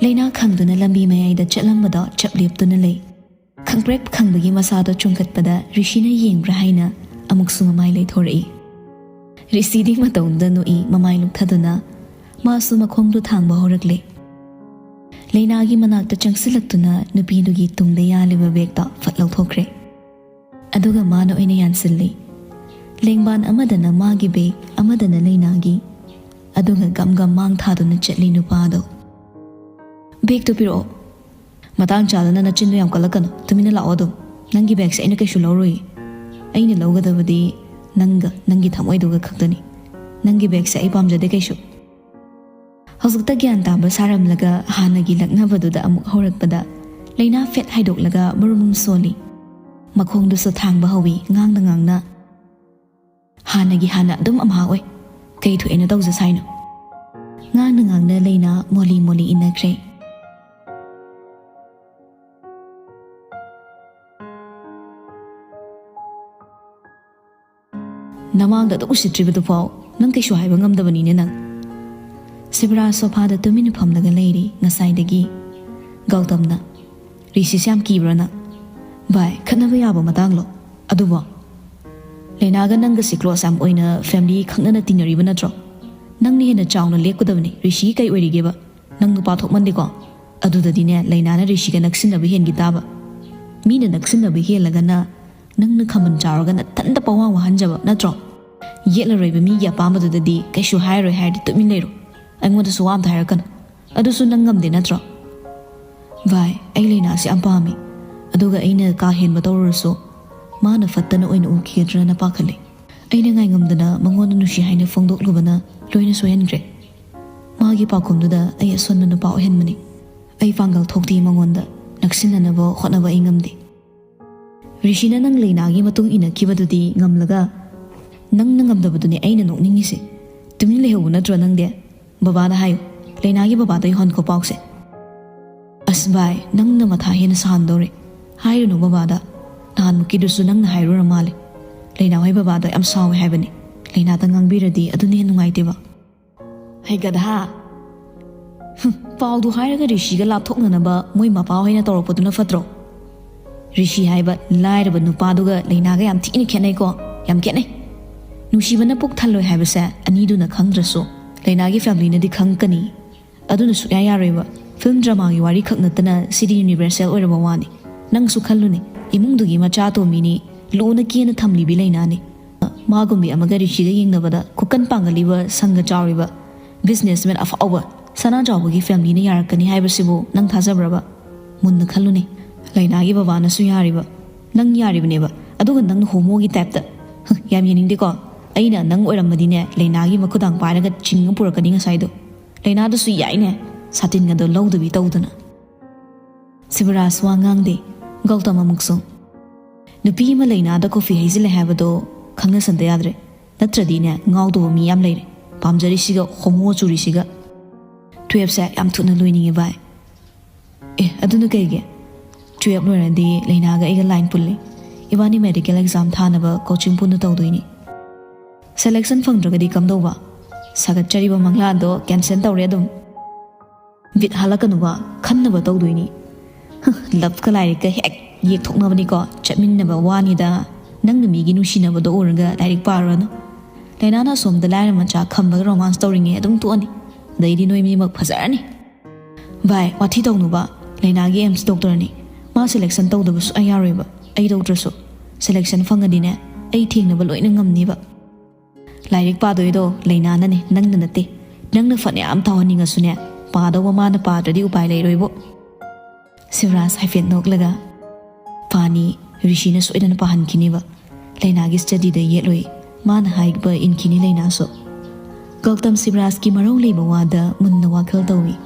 ꯂꯩꯅꯥ ꯈꯪꯗꯨꯅ ꯂꯝꯕꯤ ꯃꯌꯥꯏꯗ ꯆꯠꯂꯝꯕꯗꯣ ꯆꯞ ꯂꯦꯞꯇꯨꯅ ꯂꯩ꯫ ꯈꯪꯄ꯭ꯔꯦꯛ ꯈꯪꯕꯒꯤ ꯃꯁꯥꯗꯣ ꯆꯨꯝꯈꯠꯄꯗ ꯔꯤꯁꯤꯅ ꯌꯦꯡꯕ꯭ꯔꯥ ꯍꯥꯏꯅ ꯑꯃꯨꯛꯁꯨ ꯃꯃꯥꯏ ꯂꯩꯊꯣꯔꯛꯏ꯫ ꯔꯤꯁꯤꯗꯤ ꯃꯇꯧꯗꯨꯗ ꯅꯣꯛꯏ, ꯃꯃꯥꯏ ꯂꯨꯞꯊꯗꯨꯅ ꯃꯥꯁꯨ ꯃꯈꯣꯡꯗꯨ ꯊꯥꯡꯕ ꯍꯧꯔꯛꯂꯦ꯫ ꯂꯩꯅꯥꯒꯤ ꯃꯅꯥꯛꯇ ꯆꯪꯁꯤꯜꯂꯛꯇꯨꯅ ꯅꯨꯄꯤꯗꯨꯒꯤ ꯇꯨꯡꯗ ꯌꯥꯜꯂꯤꯕ ꯕꯦꯒꯇꯣ ꯐꯠ ꯂꯧꯊꯣꯛꯈ꯭ꯔꯦ꯫ ꯑꯗꯨꯒ ꯃꯥꯅ ꯑꯣꯏꯅ ꯌꯥꯟꯁꯤꯜꯂꯤ꯫ ꯂꯦꯡꯕꯥꯟ ꯑꯃꯗꯅ ꯃꯥꯒꯤ ꯕꯦꯒ, ꯑꯃꯗꯅ ꯂꯩꯅꯥꯒꯤ꯫ ꯑꯗꯨꯒ ꯒꯝ ꯒꯝ ꯃꯥꯡ ꯊꯥꯗꯨꯅ ꯆꯠꯂꯤ ꯅꯨꯄꯥꯗꯣ꯫ "ꯕꯦꯒꯇꯨ ꯄꯤꯔꯛꯑꯣ꯫" "ꯃꯇꯥꯡ ꯆꯥꯗꯅ ꯅꯆꯤꯟꯗꯣ ꯌꯥꯝ ꯀꯜꯂꯛꯀꯅꯨ꯫ ꯇꯨꯃꯤꯟꯅ ꯂꯥꯛꯑꯣ ꯑꯗꯨꯝ꯫ ꯅꯪꯒꯤ ꯕꯦꯒꯁꯦ ꯑꯩꯅ ꯀꯩꯁꯨ ꯂꯧꯔꯣꯏ꯫ ꯑꯩꯅ ꯂꯧꯒꯗꯕꯗꯤ ꯅꯪꯒ ꯅꯪꯒꯤ ꯊꯃꯣꯏꯗꯨꯒ ꯈꯛꯇꯅꯤ꯫ ꯅꯪꯒꯤ ꯕꯦꯒꯁꯦ ꯑꯩ ꯄꯥꯝꯖꯗꯦ ꯀꯩꯁꯨ꯫" ꯍꯧꯖꯤꯛꯇ ꯒ꯭ꯌꯥꯟ ꯇꯥꯕ ꯁꯥꯔꯝꯂꯒ ꯍꯥꯟꯅꯒꯤ ꯂꯛꯅꯕꯗꯨꯗ ꯑꯃꯨꯛ ꯍꯧꯔꯛꯄꯗ ꯂꯩꯅꯥ ꯐꯦꯠ ꯍꯥꯏꯗꯣꯛꯂꯒ ꯃꯔꯨꯝ ꯃꯔꯨꯝ ꯁꯣꯜꯂꯤ꯫ ꯃꯈꯣꯡꯗꯨꯁꯨ ꯊꯥꯡꯕ ꯍꯧꯏ, ꯉꯥꯡꯅ ꯉꯥꯡꯅ꯫ "ꯍꯥꯟꯅꯒꯤ ꯍꯥꯟꯅ ꯑꯗꯨꯝ ꯑꯝꯍꯥ ꯑꯣꯏ꯫ ꯀꯩ ꯊꯣꯛꯑꯦꯅ ꯇꯧꯖ ꯁꯥꯏꯅꯣ?" ꯉꯥꯡꯅ ꯉꯥꯡꯅ ꯂꯩꯅꯥ ꯃꯣꯂꯤ ꯃꯣꯂꯤ ꯏꯟꯅꯈ꯭ꯔꯦ꯫ "ꯅꯃꯥꯡꯗ ꯑꯗꯨꯛ ꯎꯁꯤꯠꯇ꯭ꯔꯤꯕꯗꯨꯐꯥꯎ ꯅꯪ ꯀꯩꯁꯨ ꯍꯥꯏꯕ ꯉꯝꯗꯕꯅꯤꯅꯦ ꯅꯪ꯫" ꯁꯤꯕꯔꯥꯖ ꯁꯣꯐꯥꯗ ꯇꯨꯃꯤꯟꯅ ꯐꯝꯂꯒ ꯂꯩꯔꯤ ꯉꯁꯥꯏꯗꯒꯤ꯫ ꯒꯧꯇꯝꯅ, "ꯔꯤꯁꯤꯁꯦ ꯌꯥꯝ ꯀꯤꯕ꯭ꯔꯥ ꯅꯪ?" "ꯚꯥꯏ, ꯈꯠꯅꯕ ꯌꯥꯕ ꯃꯇꯥꯡꯂꯣ ꯑꯗꯨꯕꯣ? ꯂꯩꯅꯥꯒ ꯅꯪꯒꯁꯤ ꯀ꯭ꯂꯣꯁ ꯌꯥꯝ ꯑꯣꯏꯅ ꯐꯦꯃꯤꯂꯤ ꯈꯪꯅꯅ ꯇꯤꯟꯅꯔꯤꯕ ꯅꯠꯇ꯭ꯔꯣ? ꯅꯪꯅ ꯍꯦꯟꯅ ꯆꯥꯎꯅ ꯂꯦꯞꯀꯗꯕꯅꯤ꯫ ꯔꯤꯁꯤ ꯀꯩ ꯑꯣꯏꯔꯤꯒꯦꯕ? ꯅꯪ ꯅꯨꯄꯥ ꯊꯣꯛꯃꯟꯗꯦꯀꯣ꯫ ꯑꯗꯨꯗꯗꯤꯅꯦ, ꯂꯩꯅꯥꯅ ꯔꯤꯁꯤꯒ ꯅꯛꯁꯤꯟꯅꯕ ꯍꯦꯟꯈꯤ ꯇꯥꯕ꯫ ꯃꯤꯅ ꯅꯛꯁꯤꯟꯅꯕ ꯍꯦꯜꯂꯒꯅ ꯅꯪꯅ ꯈꯝꯕꯟ ꯆꯥꯎꯔꯒ ꯅꯊꯟꯇ ꯄꯋꯥꯡ ꯋꯥꯍꯟꯖꯕ ꯅꯠꯇ꯭ꯔꯣ? ꯌꯦꯠꯂꯔꯣꯏꯕ ꯃꯤꯒꯤ ꯑꯄꯥꯝꯕꯗꯨꯗꯗꯤ ꯀꯩꯁꯨ ꯍꯥꯏꯔꯣꯏ ꯍꯥꯏꯔꯗꯤ ꯇꯨꯃꯤꯟ ꯂꯩꯔꯣ꯫ ꯑꯩꯉꯣꯟꯗꯁꯨ ꯋꯥ ꯑꯝꯇ ꯍꯥꯏꯔꯛꯀꯅꯨ꯫ ꯑꯗꯨꯁꯨ ꯅꯪ ꯉꯝꯗꯦ ꯅꯠꯇ꯭ꯔꯣ?" "ꯚꯥꯏ, ꯑꯩ ꯂꯩꯅꯥꯁꯦ ꯌꯥꯝ ꯄꯥꯝꯃꯤ꯫ ꯑꯗꯨꯒ ꯑꯩꯅ ꯀꯥ ꯍꯦꯟꯕ ꯇꯧꯔꯨꯔꯁꯨ ꯃꯥꯅ ꯐꯠꯇꯅ ꯑꯣꯏꯅ ꯎꯈꯤꯒꯗ꯭ꯔꯅ ꯄꯥꯈꯠꯂꯤ꯫ ꯑꯩꯅ ꯉꯥꯏꯉꯝꯗꯅ ꯃꯉꯣꯟꯗ ꯅꯨꯡꯁꯤ ꯍꯥꯏꯅ ꯐꯣꯡꯗꯣꯛꯂꯨꯕꯅ ꯂꯣꯏꯅ ꯁꯣꯏꯍꯟꯈ꯭ꯔꯦ꯫ ꯃꯥꯒꯤ ꯄꯥꯎꯈꯨꯝꯗꯨꯗ ꯑꯩ ꯑꯁꯣꯟꯕ ꯅꯨꯄꯥ ꯑꯣꯏꯍꯟꯕꯅꯤ꯫ ꯑꯩ ꯄꯥꯡꯒꯜ ꯊꯣꯛꯇꯦ ꯃꯉꯣꯟꯗ꯫ ꯅꯛꯁꯤꯟꯅꯅꯕ ꯍꯣꯠꯅꯕ ꯑꯩ ꯉꯝꯗꯦ꯫" ꯔꯤꯁꯤꯅ ꯅꯪ ꯂꯩꯅꯥꯒꯤ ꯃꯇꯨꯡ ꯏꯟꯅꯈꯤꯕꯗꯨꯗꯤ ꯉꯝꯂꯒ ꯅꯪꯅ ꯉꯝꯗꯕꯗꯨꯅꯦ ꯑꯩꯅ ꯅꯣꯛꯅꯤꯡꯉꯤꯁꯦ꯫ ꯇꯨꯃꯤꯟ ꯂꯩꯍꯧꯕ ꯅꯠꯇ꯭ꯔꯣ ꯅꯪꯗꯤ? ꯕꯕꯥꯗ ꯍꯥꯏꯌꯨ, ꯂꯩꯅꯥꯒꯤ ꯕꯕꯥꯗ ꯌꯧꯍꯟꯈꯣ ꯄꯥꯎꯁꯦ꯫ ꯑꯁ ꯚꯥꯏ, ꯅꯪꯅ ꯃꯊꯥ ꯍꯦꯟꯅ ꯁꯥꯍꯟꯗꯧꯔꯦ꯫ ꯍꯥꯏꯔꯨꯅꯨ ꯕꯕꯥꯗ꯫ ꯅꯍꯥꯟꯃꯨꯛꯀꯤꯗꯨꯁꯨ ꯅꯪꯅ ꯍꯥꯏꯔꯨꯔ ꯃꯥꯜꯂꯦ꯫ ꯂꯩꯅꯥ ꯍꯣꯏ ꯕꯕꯥꯗꯣ ꯌꯥꯝ ꯁꯥꯎꯋꯦ ꯍꯥꯏꯕꯅꯤ꯫ ꯂꯩꯅꯥꯗ ꯉꯥꯡꯕꯤꯔꯗꯤ ꯑꯗꯨꯅ ꯍꯦꯟꯅ ꯅꯨꯡꯉꯥꯏꯇꯦꯕ꯫ ꯍꯩꯒꯗꯍꯥ꯫ ꯍꯨꯝ, ꯄꯥꯎꯗꯨ ꯍꯥꯏꯔꯒ ꯔꯤꯁꯤꯒ ꯂꯥꯞꯊꯣꯛꯅꯅꯕ ꯃꯣꯏ ꯃꯄꯥ ꯍꯣꯏꯅ ꯇꯧꯔꯛꯄꯗꯨꯅ ꯐꯠꯇ꯭ꯔꯣ? ꯔꯤꯁꯤ ꯍꯥꯏꯕ ꯂꯥꯏꯔꯕ ꯅꯨꯄꯥꯗꯨꯒ ꯂꯩꯅꯥꯒ ꯌꯥꯝ ꯊꯤꯅ ꯈꯦꯠꯅꯩꯀꯣ꯫ ꯌꯥꯝ ꯈꯦꯠꯅꯩ꯫ ꯅꯨꯡꯁꯤꯕꯅ ꯄꯨꯛ ꯊꯜꯂꯣꯏ ꯍꯥꯏꯕꯁꯦ ꯑꯅꯤꯗꯨꯅ ꯈꯪꯗ꯭ꯔꯁꯨ ꯂꯩꯅꯥꯒꯤ ꯐꯦꯃꯤꯂꯤꯅꯗꯤ ꯈꯪꯉꯛꯀꯅꯤ꯫ ꯑꯗꯨꯅ ꯁꯨꯛꯌꯥ ꯌꯥꯔꯣꯏꯕ꯫ ꯐꯤꯂꯝ ꯗ꯭ꯔꯃꯥꯒꯤ ꯋꯥꯔꯤ ꯈꯛ ꯅꯠꯇꯅ ꯁꯤꯗꯤ ꯌꯨꯅꯤꯚꯔꯁꯦꯜ ꯑꯣꯏꯔꯕ ꯋꯥꯅꯤ꯫ ꯅꯪꯁꯨ ꯈꯜꯂꯨꯅꯦ, ꯏꯃꯨꯡꯗꯨꯒꯤ ꯃꯆꯥ ꯑꯇꯣꯝꯕꯤꯅꯤ, ꯂꯨꯅ ꯀꯦꯅ ꯊꯝꯂꯤꯕꯤ ꯂꯩꯅꯥꯅꯤ꯫ ꯃꯥꯒꯨꯝꯕꯤ ꯑꯃꯒ ꯔꯤꯁꯤꯒ ꯌꯦꯡꯅꯕꯗ ꯈꯨꯀꯟ ꯄꯥꯡꯒꯜꯂꯤꯕ, ꯁꯪꯒ ꯆꯥꯎꯔꯤꯕ, ꯕꯤꯖꯤꯅꯦꯁꯃꯦꯟ ꯑꯐꯥꯎꯕ ꯁꯅꯥꯖꯥꯎꯕꯒꯤ ꯐꯦꯃꯤꯂꯤꯅ ꯌꯥꯔꯛꯀꯅꯤ ꯍꯥꯏꯕꯁꯤꯕꯨ ꯅꯪ ꯊꯥꯖꯕ꯭ꯔꯕ? ꯃꯨꯟꯅ ꯈꯜꯂꯨꯅꯦ꯫ ꯂꯩꯅꯥꯒꯤ ꯕꯕꯥꯅꯁꯨ ꯌꯥꯔꯤꯕ, ꯅꯪ ꯌꯥꯔꯤꯕꯅꯦꯕ, ꯑꯗꯨꯒ ꯅꯪꯅ ꯍꯣꯃꯣꯒꯤ ꯇꯥꯏꯞꯇ꯫ ꯍ, ꯌꯥꯝ ꯌꯦꯡꯅꯤꯡꯗꯦꯀꯣ꯫ ꯑꯩꯅ ꯅꯪ ꯑꯣꯏꯔꯝꯃꯗꯤꯅꯦ, ꯂꯩꯅꯥꯒꯤ ꯃꯈꯨꯗꯥꯡ ꯄꯥꯏꯔꯒ ꯆꯤꯡꯉ ꯄꯨꯔꯛꯀꯅꯤ ꯉꯁꯥꯏꯗꯣ꯫ ꯂꯩꯅꯥꯗꯨꯁꯨ ꯌꯥꯏꯅꯦ, ꯁꯥꯇꯤꯟꯒꯗꯣ ꯂꯧꯗꯕꯤ ꯇꯧꯗꯅ꯫ ꯁꯤꯕꯔꯥꯖ ꯋꯥ ꯉꯥꯡꯗꯦ꯫ ꯒꯧꯇꯝ ꯑꯃꯨꯛꯁꯨ, ꯅꯨꯄꯤ ꯑꯃ ꯂꯩꯅꯥꯗ ꯀꯣꯐꯤ ꯍꯩꯖꯤꯜꯂꯦ ꯍꯥꯏꯕꯗꯣ ꯈꯪꯅꯁꯟꯗ ꯌꯥꯗ꯭ꯔꯦ꯫ ꯅꯠꯇ꯭ꯔꯗꯤꯅꯦ, ꯉꯥꯎꯗꯧꯕ ꯃꯤ ꯌꯥꯝ ꯂꯩꯔꯦ, ꯄꯥꯝꯖꯔꯤꯁꯤꯒ ꯍꯣꯃꯣ ꯆꯨꯔꯤꯁꯤꯒ꯫ ꯇꯨꯌꯦꯜꯞꯁꯦ ꯌꯥꯝ ꯊꯨꯅ ꯂꯣꯏꯅꯤꯡꯉꯦ ꯚꯥꯏ꯫ ꯑꯦ, ꯑꯗꯨꯅ ꯀꯩꯒꯤ? ꯇꯨꯌꯦꯜꯞ ꯂꯣꯏꯔꯗꯤ ꯂꯩꯅꯥꯒ ꯑꯩꯒ ꯂꯥꯏꯟ ꯄꯨꯜꯂꯤ꯫ ꯏꯕꯥꯅꯤ ꯃꯦꯗꯤꯀꯦꯜ ꯑꯦꯛꯖꯥꯝ ꯊꯥꯅꯕ ꯀꯣꯆꯤꯡ ꯄꯨꯟꯅ ꯇꯧꯗꯣꯏꯅꯤ꯫ ꯁꯦꯂꯦꯛꯁꯟ ꯐꯪꯗ꯭ꯔꯒꯗꯤ ꯀꯝꯗꯧꯕ? ꯁꯥꯒꯠꯆꯔꯤꯕ ꯃꯪꯂꯥꯟꯗꯣ ꯀꯦꯟꯁꯦꯜ ꯇꯧꯔꯦ ꯑꯗꯨꯝ꯫ ꯕꯤꯠ ꯍꯜꯂꯛꯀꯅꯨꯕ, ꯈꯟꯅꯕ ꯇꯧꯗꯣꯏꯅꯤ꯫ ꯍ, ꯂꯞꯀ ꯂꯥꯏꯔꯤꯛꯀ ꯍꯦꯛ ꯌꯦꯛꯊꯣꯛꯅꯕꯅꯤꯀꯣ, ꯆꯠꯃꯤꯟꯅꯕ ꯋꯥꯅꯤꯗ꯫ ꯅꯪꯅ ꯃꯤꯒꯤ ꯅꯨꯡꯁꯤꯅꯕꯗꯣ ꯎꯔꯒ ꯂꯥꯏꯔꯤꯛ ꯄꯥꯔꯨꯔꯅꯨ꯫ ꯂꯩꯅꯥꯅ ꯑꯁꯣꯝꯗ ꯂꯥꯏꯔ ꯃꯆꯥ ꯈꯝꯕꯒ ꯔꯣꯃꯥꯟꯁ ꯇꯧꯔꯤꯉꯩ ꯑꯗꯨꯝ ꯇꯣꯛꯑꯅꯤ꯫ ꯑꯗꯩꯗꯤ ꯅꯣꯏ ꯃꯤꯃꯛ ꯐꯖꯔꯅꯤ꯫ ꯚꯥꯏ, ꯋꯥꯊꯤ ꯇꯧꯅꯨꯕ, ꯂꯩꯅꯥꯒꯤ ꯑꯦꯝꯁ ꯗꯣꯛꯇꯔꯅꯤ꯫ ꯃꯥ ꯁꯦꯂꯦꯛꯁꯟ ꯇꯧꯗꯕ ꯁꯨꯛꯌꯥ ꯌꯥꯔꯣꯏꯕ, ꯑꯩ ꯗꯣꯛꯇꯔꯁꯨ꯫ ꯁꯦꯂꯦꯛꯁꯟ ꯐꯪꯉꯗꯤꯅꯦ, ꯑꯩ ꯊꯦꯡꯅꯕ ꯂꯣꯏꯅ ꯉꯝꯅꯤꯕ꯫ ꯂꯥꯏꯔꯤꯛ ꯄꯥꯗꯣꯏꯗꯣ ꯂꯩꯅꯥꯅꯅꯦ, ꯅꯪꯅ ꯅꯠꯇꯦ꯫ ꯅꯪꯅ ꯐꯅꯌꯥꯝ ꯇꯧꯍꯟꯅꯤꯡꯉꯁꯨꯅꯦ, ꯄꯥꯗꯧꯕ ꯃꯥꯅ ꯄꯥꯗ꯭ꯔꯗꯤ ꯎꯄꯥꯏ ꯂꯩꯔꯣꯏꯕꯣ꯫ ꯁꯤꯕꯔꯥꯖ ꯍꯥꯏꯐꯦꯠ ꯅꯣꯛꯂꯒ, ꯄꯥꯅꯤ, ꯔꯤꯁꯤꯅ ꯁꯣꯏꯗꯅ ꯄꯥꯍꯟꯈꯤꯅꯤꯕ꯫ ꯂꯩꯅꯥꯒꯤ ꯁ꯭ꯇꯗꯤꯗ ꯌꯦꯠꯂꯣꯏ, ꯃꯥꯅ ꯍꯥꯏꯕ ꯏꯟꯈꯤꯅꯤ ꯂꯩꯅꯥꯁꯨ꯫ ꯒꯧꯇꯝ ꯁꯤꯕꯔꯥꯖꯀꯤ ꯃꯔꯧ ꯂꯩꯕ ꯋꯥꯗ ꯃꯨꯟꯅ ꯋꯥꯈꯜ ꯇꯧꯏ꯫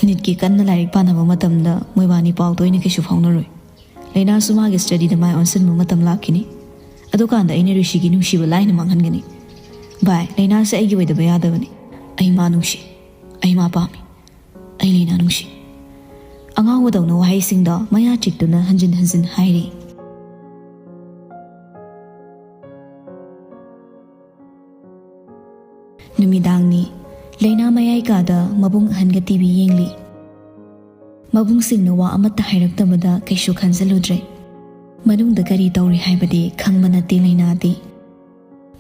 ꯅꯤꯠꯀꯤ ꯀꯟꯅ ꯂꯥꯏꯔꯤꯛ ꯄꯥꯅꯕ ꯃꯇꯝꯗ ꯃꯣꯏꯕꯥꯅꯤ ꯄꯥꯎ ꯇꯣꯏꯅ ꯀꯩꯁꯨ ꯐꯥꯎꯅꯔꯣꯏ꯫ ꯂꯩꯅꯥꯁꯨ ꯃꯥꯒꯤ ꯁ꯭ꯇꯗꯤꯗ ꯃꯥꯏ ꯑꯣꯟꯁꯤꯟꯕ ꯃꯇꯝ ꯂꯥꯛꯈꯤꯅꯤ꯫ ꯑꯗꯨꯀꯥꯟꯗ ꯑꯩꯅ ꯔꯤꯁꯤꯒꯤ ꯅꯨꯡꯁꯤꯕ ꯂꯥꯏꯅ ꯃꯥꯡꯍꯟꯒꯅꯤ꯫ ꯚꯥꯏ, ꯂꯩꯅꯥꯁꯦ ꯑꯩꯒꯤ ꯑꯣꯏꯗꯕ ꯌꯥꯗꯕꯅꯤ꯫ ꯑꯩ ꯃꯥ ꯅꯨꯡꯁꯤ꯫ ꯑꯩ ꯃꯥ ꯄꯥꯝꯃꯤ꯫ ꯑꯩ ꯂꯩꯅꯥ ꯅꯨꯡꯁꯤ꯫ ꯑꯉꯥꯎꯕꯗꯧꯅ ꯋꯥꯍꯩꯁꯤꯡꯗꯣ ꯃꯌꯥ ꯆꯤꯛꯇꯨꯅ ꯍꯟꯖꯤꯟ ꯍꯟꯖꯤꯟ ꯍꯥꯏꯔꯤ꯫ ꯅꯨꯃꯤꯗꯥꯡꯅꯤ꯫ ꯂꯩꯅꯥ ꯃꯌꯥꯏ ꯀꯥꯗ ꯃꯕꯨꯡ ꯑꯍꯟꯒ ꯇꯤꯚꯤ ꯌꯦꯡꯂꯤ꯫ ꯃꯕꯨꯡꯁꯤꯡꯅ ꯋꯥ ꯑꯃꯠꯇ ꯍꯥꯏꯔꯛꯇꯕꯗ ꯀꯩꯁꯨ ꯈꯟꯖꯜꯂꯨꯗ꯭ꯔꯦ꯫ ꯃꯅꯨꯡꯗ ꯀꯔꯤ ꯇꯧꯔꯤ ꯍꯥꯏꯕꯗꯤ ꯈꯪꯕ ꯅꯠꯇꯦ ꯂꯩꯅꯥꯗꯤ꯫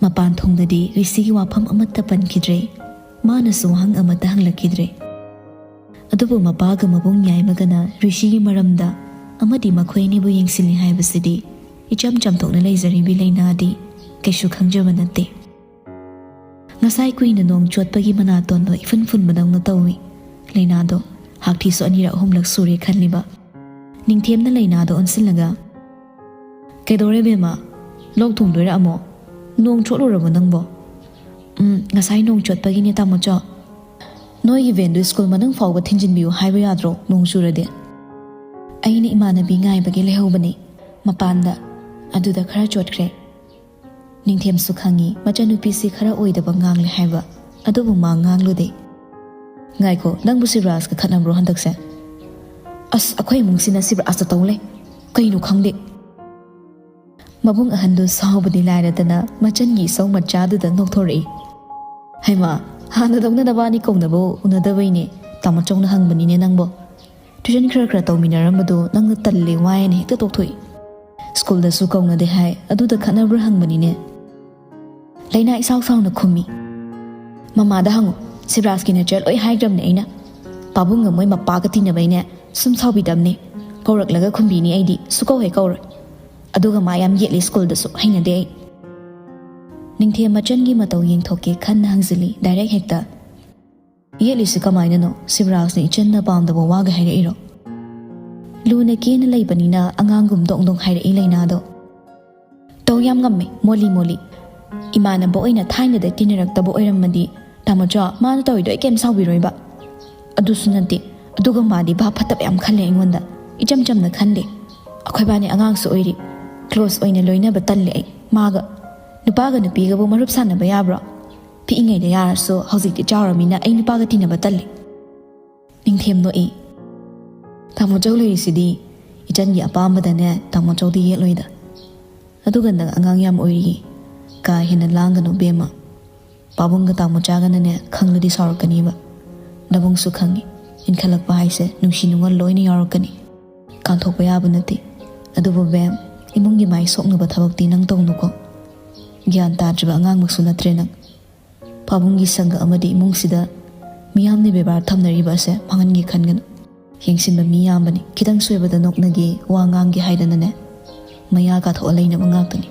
ꯃꯄꯥꯟ ꯊꯣꯡꯗꯗꯤ ꯔꯤꯁꯤꯒꯤ ꯋꯥꯐꯝ ꯑꯃꯠꯇ ꯄꯟꯈꯤꯗ꯭ꯔꯦ꯫ ꯃꯥꯅꯁꯨ ꯋꯥꯍꯪ ꯑꯃꯠꯇ ꯍꯪꯂꯛꯈꯤꯗ꯭ꯔꯦ꯫ ꯑꯗꯨꯕꯨ ꯃꯄꯥꯒ ꯃꯕꯨꯡ ꯌꯥꯏꯃꯒꯅ ꯔꯤꯁꯤꯒꯤ ꯃꯔꯝꯗ ꯑꯃꯗꯤ ꯃꯈꯣꯏ ꯑꯅꯤꯕꯨ ꯌꯦꯡꯁꯤꯜꯂꯤ ꯍꯥꯏꯕꯁꯤꯗꯤ ꯏꯆꯝ ꯆꯝꯊꯣꯛꯅ ꯂꯩꯖꯔꯤꯕꯤ ꯂꯩꯅꯥꯗꯤ ꯀꯩꯁꯨ ꯈꯪꯖꯕ ꯅꯠꯇꯦ꯫ ꯉꯁꯥꯏ ꯀꯨꯏꯅ ꯅꯣꯡ ꯆꯣꯠꯄꯒꯤ ꯃꯅꯥꯇꯣꯟꯗꯣ ꯏꯐꯨꯟ ꯐꯨꯟꯕꯗꯧꯅ ꯇꯧꯏ꯫ ꯂꯩꯅꯥꯗꯣ ꯍꯥꯛꯊꯤꯁꯨ ꯑꯅꯤꯔꯛ ꯑꯍꯨꯝꯂꯛ ꯁꯨꯔꯦ ꯈꯜꯂꯤꯕ꯫ ꯅꯤꯡꯊꯦꯝꯅ ꯂꯩꯅꯥꯗꯣ ꯑꯣꯟꯁꯤꯜꯂꯒ, "ꯀꯩꯗꯧꯔꯦ ꯕꯦꯝꯃ? ꯂꯣꯛ ꯊꯨꯡꯗꯣꯏꯔꯥ ꯑꯃꯨꯛ? ꯅꯣꯡ ꯆꯣꯠꯂꯨꯔꯕꯣ ꯅꯪꯕꯣ?" "ꯎꯝ, ꯉꯁꯥꯏ ꯅꯣꯡ ꯆꯣꯠꯄꯒꯤꯅꯦ ꯇꯥꯃꯣꯆꯧ꯫ ꯅꯣꯏꯒꯤ ꯚꯦꯟꯗꯨ ꯁ꯭ꯀꯨꯜ ꯃꯅꯨꯡ ꯐꯥꯎꯕ ꯊꯤꯟꯖꯤꯟꯕꯤꯌꯨ ꯍꯥꯏꯕ ꯌꯥꯗ꯭ꯔꯣ ꯅꯣꯡ ꯆꯨꯔꯗꯤ?" ꯑꯩꯅ ꯏꯃꯥꯟꯅꯕꯤ ꯉꯥꯏꯕꯒꯤ ꯂꯩꯍꯧꯕꯅꯤ ꯃꯄꯥꯟꯗ, ꯑꯗꯨꯗ ꯈꯔ ꯆꯣꯠꯈ꯭ꯔꯦ꯫ ꯅꯤꯡꯊꯦꯝꯁꯨ ꯈꯪꯉꯤ ꯃꯆꯟꯅꯨꯄꯤꯁꯤ ꯈꯔ ꯑꯣꯏꯗꯕ ꯉꯥꯡꯂꯦ ꯍꯥꯏꯕ, ꯑꯗꯨꯕꯨ ꯃꯥ ꯉꯥꯡꯂꯨꯗꯦ꯫ "ꯉꯥꯏꯈꯣ, ꯅꯪꯕꯨ ꯁꯤꯕ꯭ꯔꯥꯖꯀ ꯈꯠꯅꯕ꯭ꯔꯣ ꯍꯟꯗꯛꯁꯦ?" "ꯑꯁ, ꯑꯩꯈꯣꯏ ꯏꯃꯨꯡꯁꯤꯅ ꯁꯤꯕ꯭ꯔꯥꯖꯇ ꯇꯧ ꯂꯩ꯫ ꯀꯩꯅꯣ ꯈꯪꯗꯦ꯫" ꯃꯕꯨꯡ ꯑꯍꯟꯗꯨ ꯁꯥꯎꯕꯗꯤ ꯂꯥꯏꯔꯗꯅ ꯃꯆꯟꯒꯤ ꯏꯁꯧ ꯃꯆꯥꯗꯨꯗ ꯅꯣꯛꯊꯣꯔꯛꯏ꯫ "ꯍꯩꯃꯥ, ꯍꯥꯟꯅꯗꯧꯅ ꯅꯕꯥꯅꯤ ꯀꯧꯅꯕ ꯎꯅꯗꯕꯩꯅꯦ꯫ ꯇꯥꯃꯣꯆꯧꯅ ꯍꯪꯕꯅꯤꯅꯦ ꯅꯪꯕꯣ꯫ ꯇ꯭ꯌꯨꯁꯟ ꯈꯔ ꯈꯔ ꯇꯧꯃꯤꯟꯅꯔꯝꯕꯗꯣ ꯅꯪꯅ ꯇꯜꯂꯦ ꯋꯥꯏꯅ ꯍꯦꯛꯇ ꯇꯣꯛꯊꯣꯛꯏ꯫ ꯁ꯭ꯀꯨꯜꯗꯁꯨ ꯀꯧꯅꯗꯦ ꯍꯥꯏ, ꯑꯗꯨꯗ ꯈꯠꯅꯕ꯭ꯔꯥ ꯍꯪꯕꯅꯤꯅꯦ꯫" ꯂꯩꯅꯥ ꯏꯁꯥꯎ ꯁꯥꯎꯅ ꯈꯨꯝꯃꯤ꯫ "ꯃꯃꯥꯗ ꯍꯪꯉꯨ, ꯁꯤꯕ꯭ꯔꯥꯖꯀꯤ ꯅꯦꯆꯔ ꯂꯣꯏ ꯍꯥꯏꯈ꯭ꯔꯕꯅꯦ ꯑꯩꯅ꯫ ꯄꯥꯕꯨꯡꯒ ꯃꯣꯏ ꯃꯄꯥꯒ ꯇꯤꯟꯅꯕꯩꯅꯦ, ꯁꯨꯝ ꯁꯥꯎꯕꯤꯗꯕꯅꯦ꯫ ꯀꯧꯔꯛꯂꯒ ꯈꯨꯝꯕꯤꯅꯤ ꯑꯩꯗꯤ, ꯁꯨꯀꯧ ꯍꯦꯛ ꯀꯧꯔꯣꯏ꯫ ꯑꯗꯨꯒ ꯃꯥ ꯌꯥꯝ ꯌꯦꯠꯂꯤ ꯁ꯭ꯀꯨꯜꯗꯁꯨ, ꯍꯩꯅꯗꯦ ꯑꯩ꯫" ꯅꯤꯡꯊꯦꯝ ꯃꯆꯟꯒꯤ ꯃꯇꯧ ꯌꯦꯡꯊꯣꯛꯀꯦ ꯈꯟꯅ ꯍꯪꯖꯤꯜꯂꯤ ꯗꯥꯏꯔꯦꯛ ꯍꯦꯛꯇ꯫ "ꯌꯦꯠꯂꯤꯁꯤ ꯀꯃꯥꯏꯅꯅꯣ? ꯁꯤꯕ꯭ꯔꯥꯖꯅ ꯏꯆꯟꯅ ꯄꯥꯝꯗꯕ ꯋꯥꯒ ꯍꯥꯏꯔꯛꯏꯔꯣ?" ꯂꯨꯅ ꯀꯦꯅ ꯂꯩꯕꯅꯤꯅ ꯑꯉꯥꯡꯒꯨꯝ ꯗꯣꯡ ꯗꯣꯡ ꯍꯥꯏꯔꯛꯏ ꯂꯩꯅꯥꯗꯣ꯫ "ꯇꯧ ꯌꯥꯝ ꯉꯝꯃꯦ, ꯃꯣꯜꯂꯤ ꯃꯣꯜꯂꯤ꯫ ꯏꯃꯥꯟꯅꯕ ꯑꯣꯏꯅ ꯊꯥꯏꯅꯗ ꯇꯤꯟꯅꯔꯛꯇꯕ ꯑꯣꯏꯔꯝꯃꯗꯤ, ꯇꯥꯃꯣꯆꯧ, ꯃꯥꯅ ꯇꯧꯔꯤꯗꯣ ꯑꯩ ꯀꯩꯝ ꯁꯥꯎꯕꯤꯔꯣꯏꯕ꯫ ꯑꯗꯨꯁꯨ ꯅꯠꯇꯦ, ꯑꯗꯨꯒ ꯃꯥꯗꯤ ꯚꯥꯞ ꯐꯠꯇꯕ ꯌꯥꯝ ꯈꯜꯂꯦ ꯑꯩꯉꯣꯟꯗ, ꯏꯆꯝ ꯆꯝꯅ ꯈꯟꯗꯦ꯫ ꯑꯩꯈꯣꯏꯕꯥꯅꯤ ꯑꯉꯥꯡꯁꯨ ꯑꯣꯏꯔꯤ꯫ ꯀ꯭ꯂꯣꯁ ꯑꯣꯏꯅ ꯂꯣꯏꯅꯕ ꯇꯜꯂꯦ ꯑꯩ ꯃꯥꯒ꯫ ꯅꯨꯄꯥꯒ ꯅꯨꯄꯤꯒꯕꯨ ꯃꯔꯨꯞ ꯁꯥꯟꯅꯕ ꯌꯥꯕ꯭ꯔꯣ? ꯄꯤꯛꯏꯉꯩꯗ ꯌꯥꯔꯁꯨ ꯍꯧꯖꯤꯛꯇꯤ ꯆꯥꯎꯔꯃꯤꯅ ꯑꯩ ꯅꯨꯄꯥꯒ ꯇꯤꯟꯅꯕ ꯇꯜꯂꯦ꯫ ꯅꯤꯡꯊꯦꯝ ꯅꯣꯛꯏ꯫ ꯇꯥꯃꯣ ꯆꯧ ꯂꯩꯔꯤꯁꯤꯗꯤ ꯏꯆꯟꯒꯤ ꯑꯄꯥꯝꯕꯗꯅꯦ ꯇꯥꯃꯣ ꯆꯧꯗꯤ ꯌꯦꯠꯂꯣꯏꯗ꯫ ꯑꯗꯨꯒ ꯅꯪ ꯑꯉꯥꯡ ꯌꯥꯝ ꯑꯣꯏꯔꯤ꯫ ꯀꯥ ꯍꯦꯟꯅ ꯂꯥꯡꯒꯅꯨ ꯕꯦꯝꯃ꯫ ꯄꯥꯕꯨꯡꯒ ꯇꯥꯃꯣ ꯆꯥꯒꯅꯅꯦ ꯈꯪꯂꯗꯤ ꯁꯥꯎꯔꯛꯀꯅꯤꯕ꯫ ꯅꯕꯨꯡꯁꯨ ꯈꯪꯉꯤ꯫ ꯏꯟꯈꯠꯂꯛꯄ ꯍꯥꯏꯁꯦ ꯅꯨꯡꯁꯤ ꯅꯨꯡꯉꯣꯜ ꯂꯣꯏꯅ ꯌꯥꯎꯔꯛꯀꯅꯤ꯫ ꯀꯥꯟꯊꯣꯛꯄ ꯌꯥꯕ ꯅꯠꯇꯦ꯫ ꯑꯗꯨꯕꯨ ꯕꯦꯝ, ꯏꯃꯨꯡꯒꯤ ꯃꯥꯏ ꯁꯣꯛꯅꯕ ꯊꯕꯛꯇꯤ ꯅꯪ ꯇꯧꯅꯨꯀꯣ꯫ ꯒ꯭ꯌꯥꯟ ꯇꯥꯗ꯭ꯔꯤꯕ ꯑꯉꯥꯡꯃꯛꯁꯨ ꯅꯠꯇ꯭ꯔꯦ ꯅꯪ꯫ ꯄꯥꯕꯨꯡꯒꯤ ꯁꯪꯒ ꯑꯃꯗꯤ ꯏꯃꯨꯡꯁꯤꯗ ꯃꯤꯌꯥꯝꯅ ꯕꯦꯕꯥꯔ ꯊꯝꯅꯔꯤꯕ ꯑꯁꯦ ꯃꯥꯡꯍꯟꯒꯦ ꯈꯟꯒꯅꯨ꯫ ꯌꯦꯡꯁꯤꯟꯕ ꯃꯤ ꯌꯥꯝꯕꯅꯤ꯫ ꯈꯤꯇꯪ ꯁꯣꯏꯕꯗ ꯅꯣꯛꯅꯒꯦ, ꯋꯥ ꯉꯥꯡꯒꯦ ꯍꯥꯏꯗꯅꯅꯦ ꯃꯌꯥ ꯀꯥꯊꯣꯛꯑ ꯂꯩꯅꯕ ꯉꯥꯛꯇꯅꯤ꯫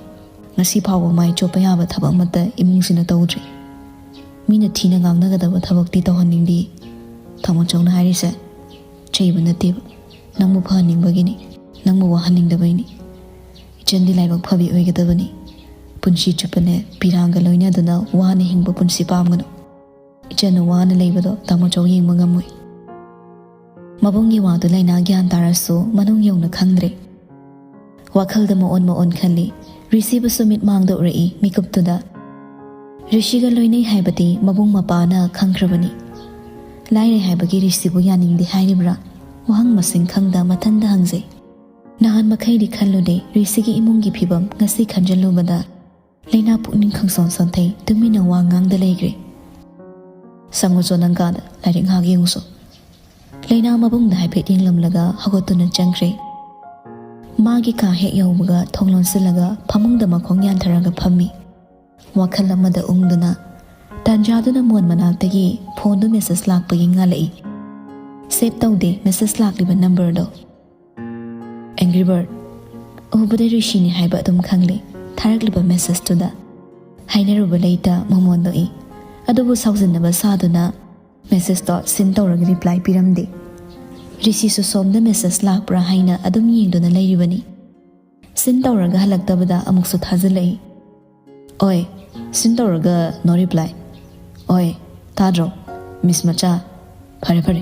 ꯉꯁꯤ ꯐꯥꯎꯕ ꯃꯥꯏ ꯆꯣꯞꯄ ꯌꯥꯕ ꯊꯕꯛ ꯑꯃꯠꯇ ꯏꯃꯨꯡꯁꯤꯅ ꯇꯧꯗ꯭ꯔꯤ꯫ ꯃꯤꯅ ꯊꯤꯅ ꯉꯥꯡꯅꯒꯗꯕ ꯊꯕꯛꯇꯤ ꯇꯧꯍꯟꯅꯤꯡꯗꯦ꯫ ꯇꯥꯃꯣ ꯆꯧꯅ ꯍꯥꯏꯔꯤꯁꯦ ꯆꯩꯕ ꯅꯠꯇꯦꯕ, ꯅꯪꯕꯨ ꯐꯍꯟꯅꯤꯡꯕꯒꯤꯅꯤ, ꯅꯪꯕꯨ ꯋꯥꯍꯟꯅꯤꯡꯗꯕꯩꯅꯤ꯫ ꯏꯆꯟꯗꯤ ꯂꯥꯏꯕꯛ ꯐꯕꯤ ꯑꯣꯏꯒꯗꯕꯅꯤ꯫ ꯄꯨꯟꯁꯤ ꯆꯨꯞꯄꯅꯦ ꯄꯤꯔꯥꯡꯒ ꯂꯣꯏꯅꯗꯨꯅ ꯋꯥꯅ ꯍꯤꯡꯕ ꯄꯨꯟꯁꯤ ꯄꯥꯝꯒꯅꯨ꯫ ꯏꯆꯟꯅ ꯋꯥꯅ ꯂꯩꯕꯗꯣ ꯇꯥꯃꯣ ꯆꯧ ꯌꯦꯡꯕ ꯉꯝꯃꯣꯏ꯫ ꯃꯕꯨꯡꯒꯤ ꯋꯥꯗꯨ ꯂꯩꯅꯥ ꯒ꯭ꯌꯥꯟ ꯇꯥꯔꯁꯨ ꯃꯅꯨꯡ ꯌꯧꯅ ꯈꯪꯗ꯭ꯔꯦ꯫ ꯋꯥꯈꯜꯗ ꯃꯑꯣꯟ ꯃꯑꯣꯟ ꯈꯜꯂꯤ꯫ ꯔꯤꯁꯤꯕꯨꯁꯨ ꯃꯤꯠ ꯃꯥꯡꯗ ꯎꯔꯛꯏ ꯃꯤꯀꯨꯞꯇꯨꯗ꯫ ꯔꯤꯁꯤꯒ ꯂꯣꯏꯅꯩ ꯍꯥꯏꯕꯗꯤ ꯃꯕꯨꯡ ꯃꯄꯥꯅ ꯈꯪꯈ꯭ꯔꯕꯅꯤ꯫ ꯂꯥꯏꯔꯩ ꯍꯥꯏꯕꯒꯤ ꯔꯤꯁꯤꯕꯨ ꯌꯥꯅꯤꯡꯗꯦ ꯍꯥꯏꯔꯤꯕ꯭ꯔꯥ? ꯋꯥꯍꯪ ꯃꯁꯤꯡ ꯈꯪꯗ ꯃꯊꯟꯗ ꯍꯪꯖꯩ꯫ ꯅꯍꯥꯟ ꯃꯈꯩꯗꯤ ꯈꯜꯂꯨꯗꯦ ꯔꯤꯁꯤꯒꯤ ꯏꯃꯨꯡꯒꯤ ꯐꯤꯕꯝ꯫ ꯉꯁꯤ ꯈꯟꯖꯤꯜꯂꯨꯕꯗ ꯂꯩꯅꯥ ꯄꯨꯛꯅꯤꯡ ꯈꯪꯁꯣꯟ ꯁꯣꯟꯊꯩ꯫ ꯇꯨꯃꯤꯟꯅ ꯋꯥ ꯉꯥꯡꯗ ꯂꯩꯈ꯭ꯔꯦ꯫ ꯁꯪꯉꯨꯆꯣ ꯅꯪ ꯀꯥꯗ, ꯂꯥꯏꯔꯤꯛ ꯉꯥꯏꯍꯥꯛ ꯌꯦꯡꯉꯨꯆꯣ꯫ ꯂꯩꯅꯥ ꯃꯕꯨꯡꯗ ꯍꯥꯏꯐꯦꯠ ꯌꯦꯡꯂꯝꯂꯒ ꯍꯧꯒꯠꯇꯨꯅ ꯆꯪꯈ꯭ꯔꯦ꯫ ꯃꯥꯒꯤ ꯀꯥ ꯍꯦꯛ ꯌꯧꯕꯒ ꯊꯣꯡ ꯂꯣꯟꯁꯤꯜꯂꯒ ꯐꯃꯨꯡꯗ ꯃꯈꯣꯡ ꯌꯥꯟꯊꯔꯒ ꯐꯝꯃꯤ꯫ ꯋꯥꯈꯜ ꯑꯃꯗ ꯎꯪꯗꯨꯅ ꯇꯥꯟꯖꯥꯗꯨꯅ ꯃꯣꯟ ꯃꯅꯥꯛꯇꯒꯤ ꯐꯣꯟꯗꯨ ꯃꯦꯁꯦꯖ ꯂꯥꯛꯄꯒꯤ ꯉꯥꯜꯂꯛꯏ꯫ ꯁꯦꯚ ꯇꯧꯗꯦ ꯃꯦꯁꯦꯖ ꯂꯥꯛꯂꯤꯕ ꯅꯝꯕꯔꯗꯣ꯫ ꯑꯦꯡꯒ꯭ꯔꯤ ꯕꯔꯗ꯫ ꯎꯕꯗ ꯔꯤꯁꯤꯅꯤ ꯍꯥꯏꯕ ꯑꯗꯨꯝ ꯈꯪꯂꯦ ꯊꯥꯔꯛꯂꯤꯕ ꯃꯦꯁꯦꯖꯇꯨꯗ꯫ ꯍꯥꯏꯅꯔꯨꯕ ꯂꯩꯇ ꯃꯃꯣꯟ ꯅꯣꯛꯏ꯫ ꯑꯗꯨꯕꯨ ꯁꯥꯎꯖꯤꯟꯅꯕ ꯁꯥꯗꯨꯅ ꯃꯦꯁꯦꯖꯇꯣ ꯁꯤꯟ ꯇꯧꯔꯒ ꯔꯤꯄ꯭ꯂꯥꯏ ꯄꯤꯔꯝꯗꯦ꯫ ꯔꯤꯁꯤꯁꯨ ꯁꯣꯝꯗ ꯃꯦꯁꯦꯖ ꯂꯥꯛꯄ꯭ꯔꯥ ꯍꯥꯏꯅ ꯑꯗꯨꯝ ꯌꯦꯡꯗꯨꯅ ꯂꯩꯔꯤꯕꯅꯤ꯫ ꯁꯤꯟ ꯇꯧꯔꯒ ꯍꯜꯂꯛꯇꯕꯗ ꯑꯃꯨꯛꯁꯨ ꯊꯥꯖꯤꯜꯂꯛꯏ꯫ ꯑꯣꯏ, ꯁꯤꯟ ꯇꯧꯔꯒ no reply꯫ ꯑꯣꯏ, ꯇꯥꯗ꯭ꯔꯣ? ꯃꯤꯁ ꯃꯆꯥ꯫ ꯐꯔꯦ ꯐꯔꯦ,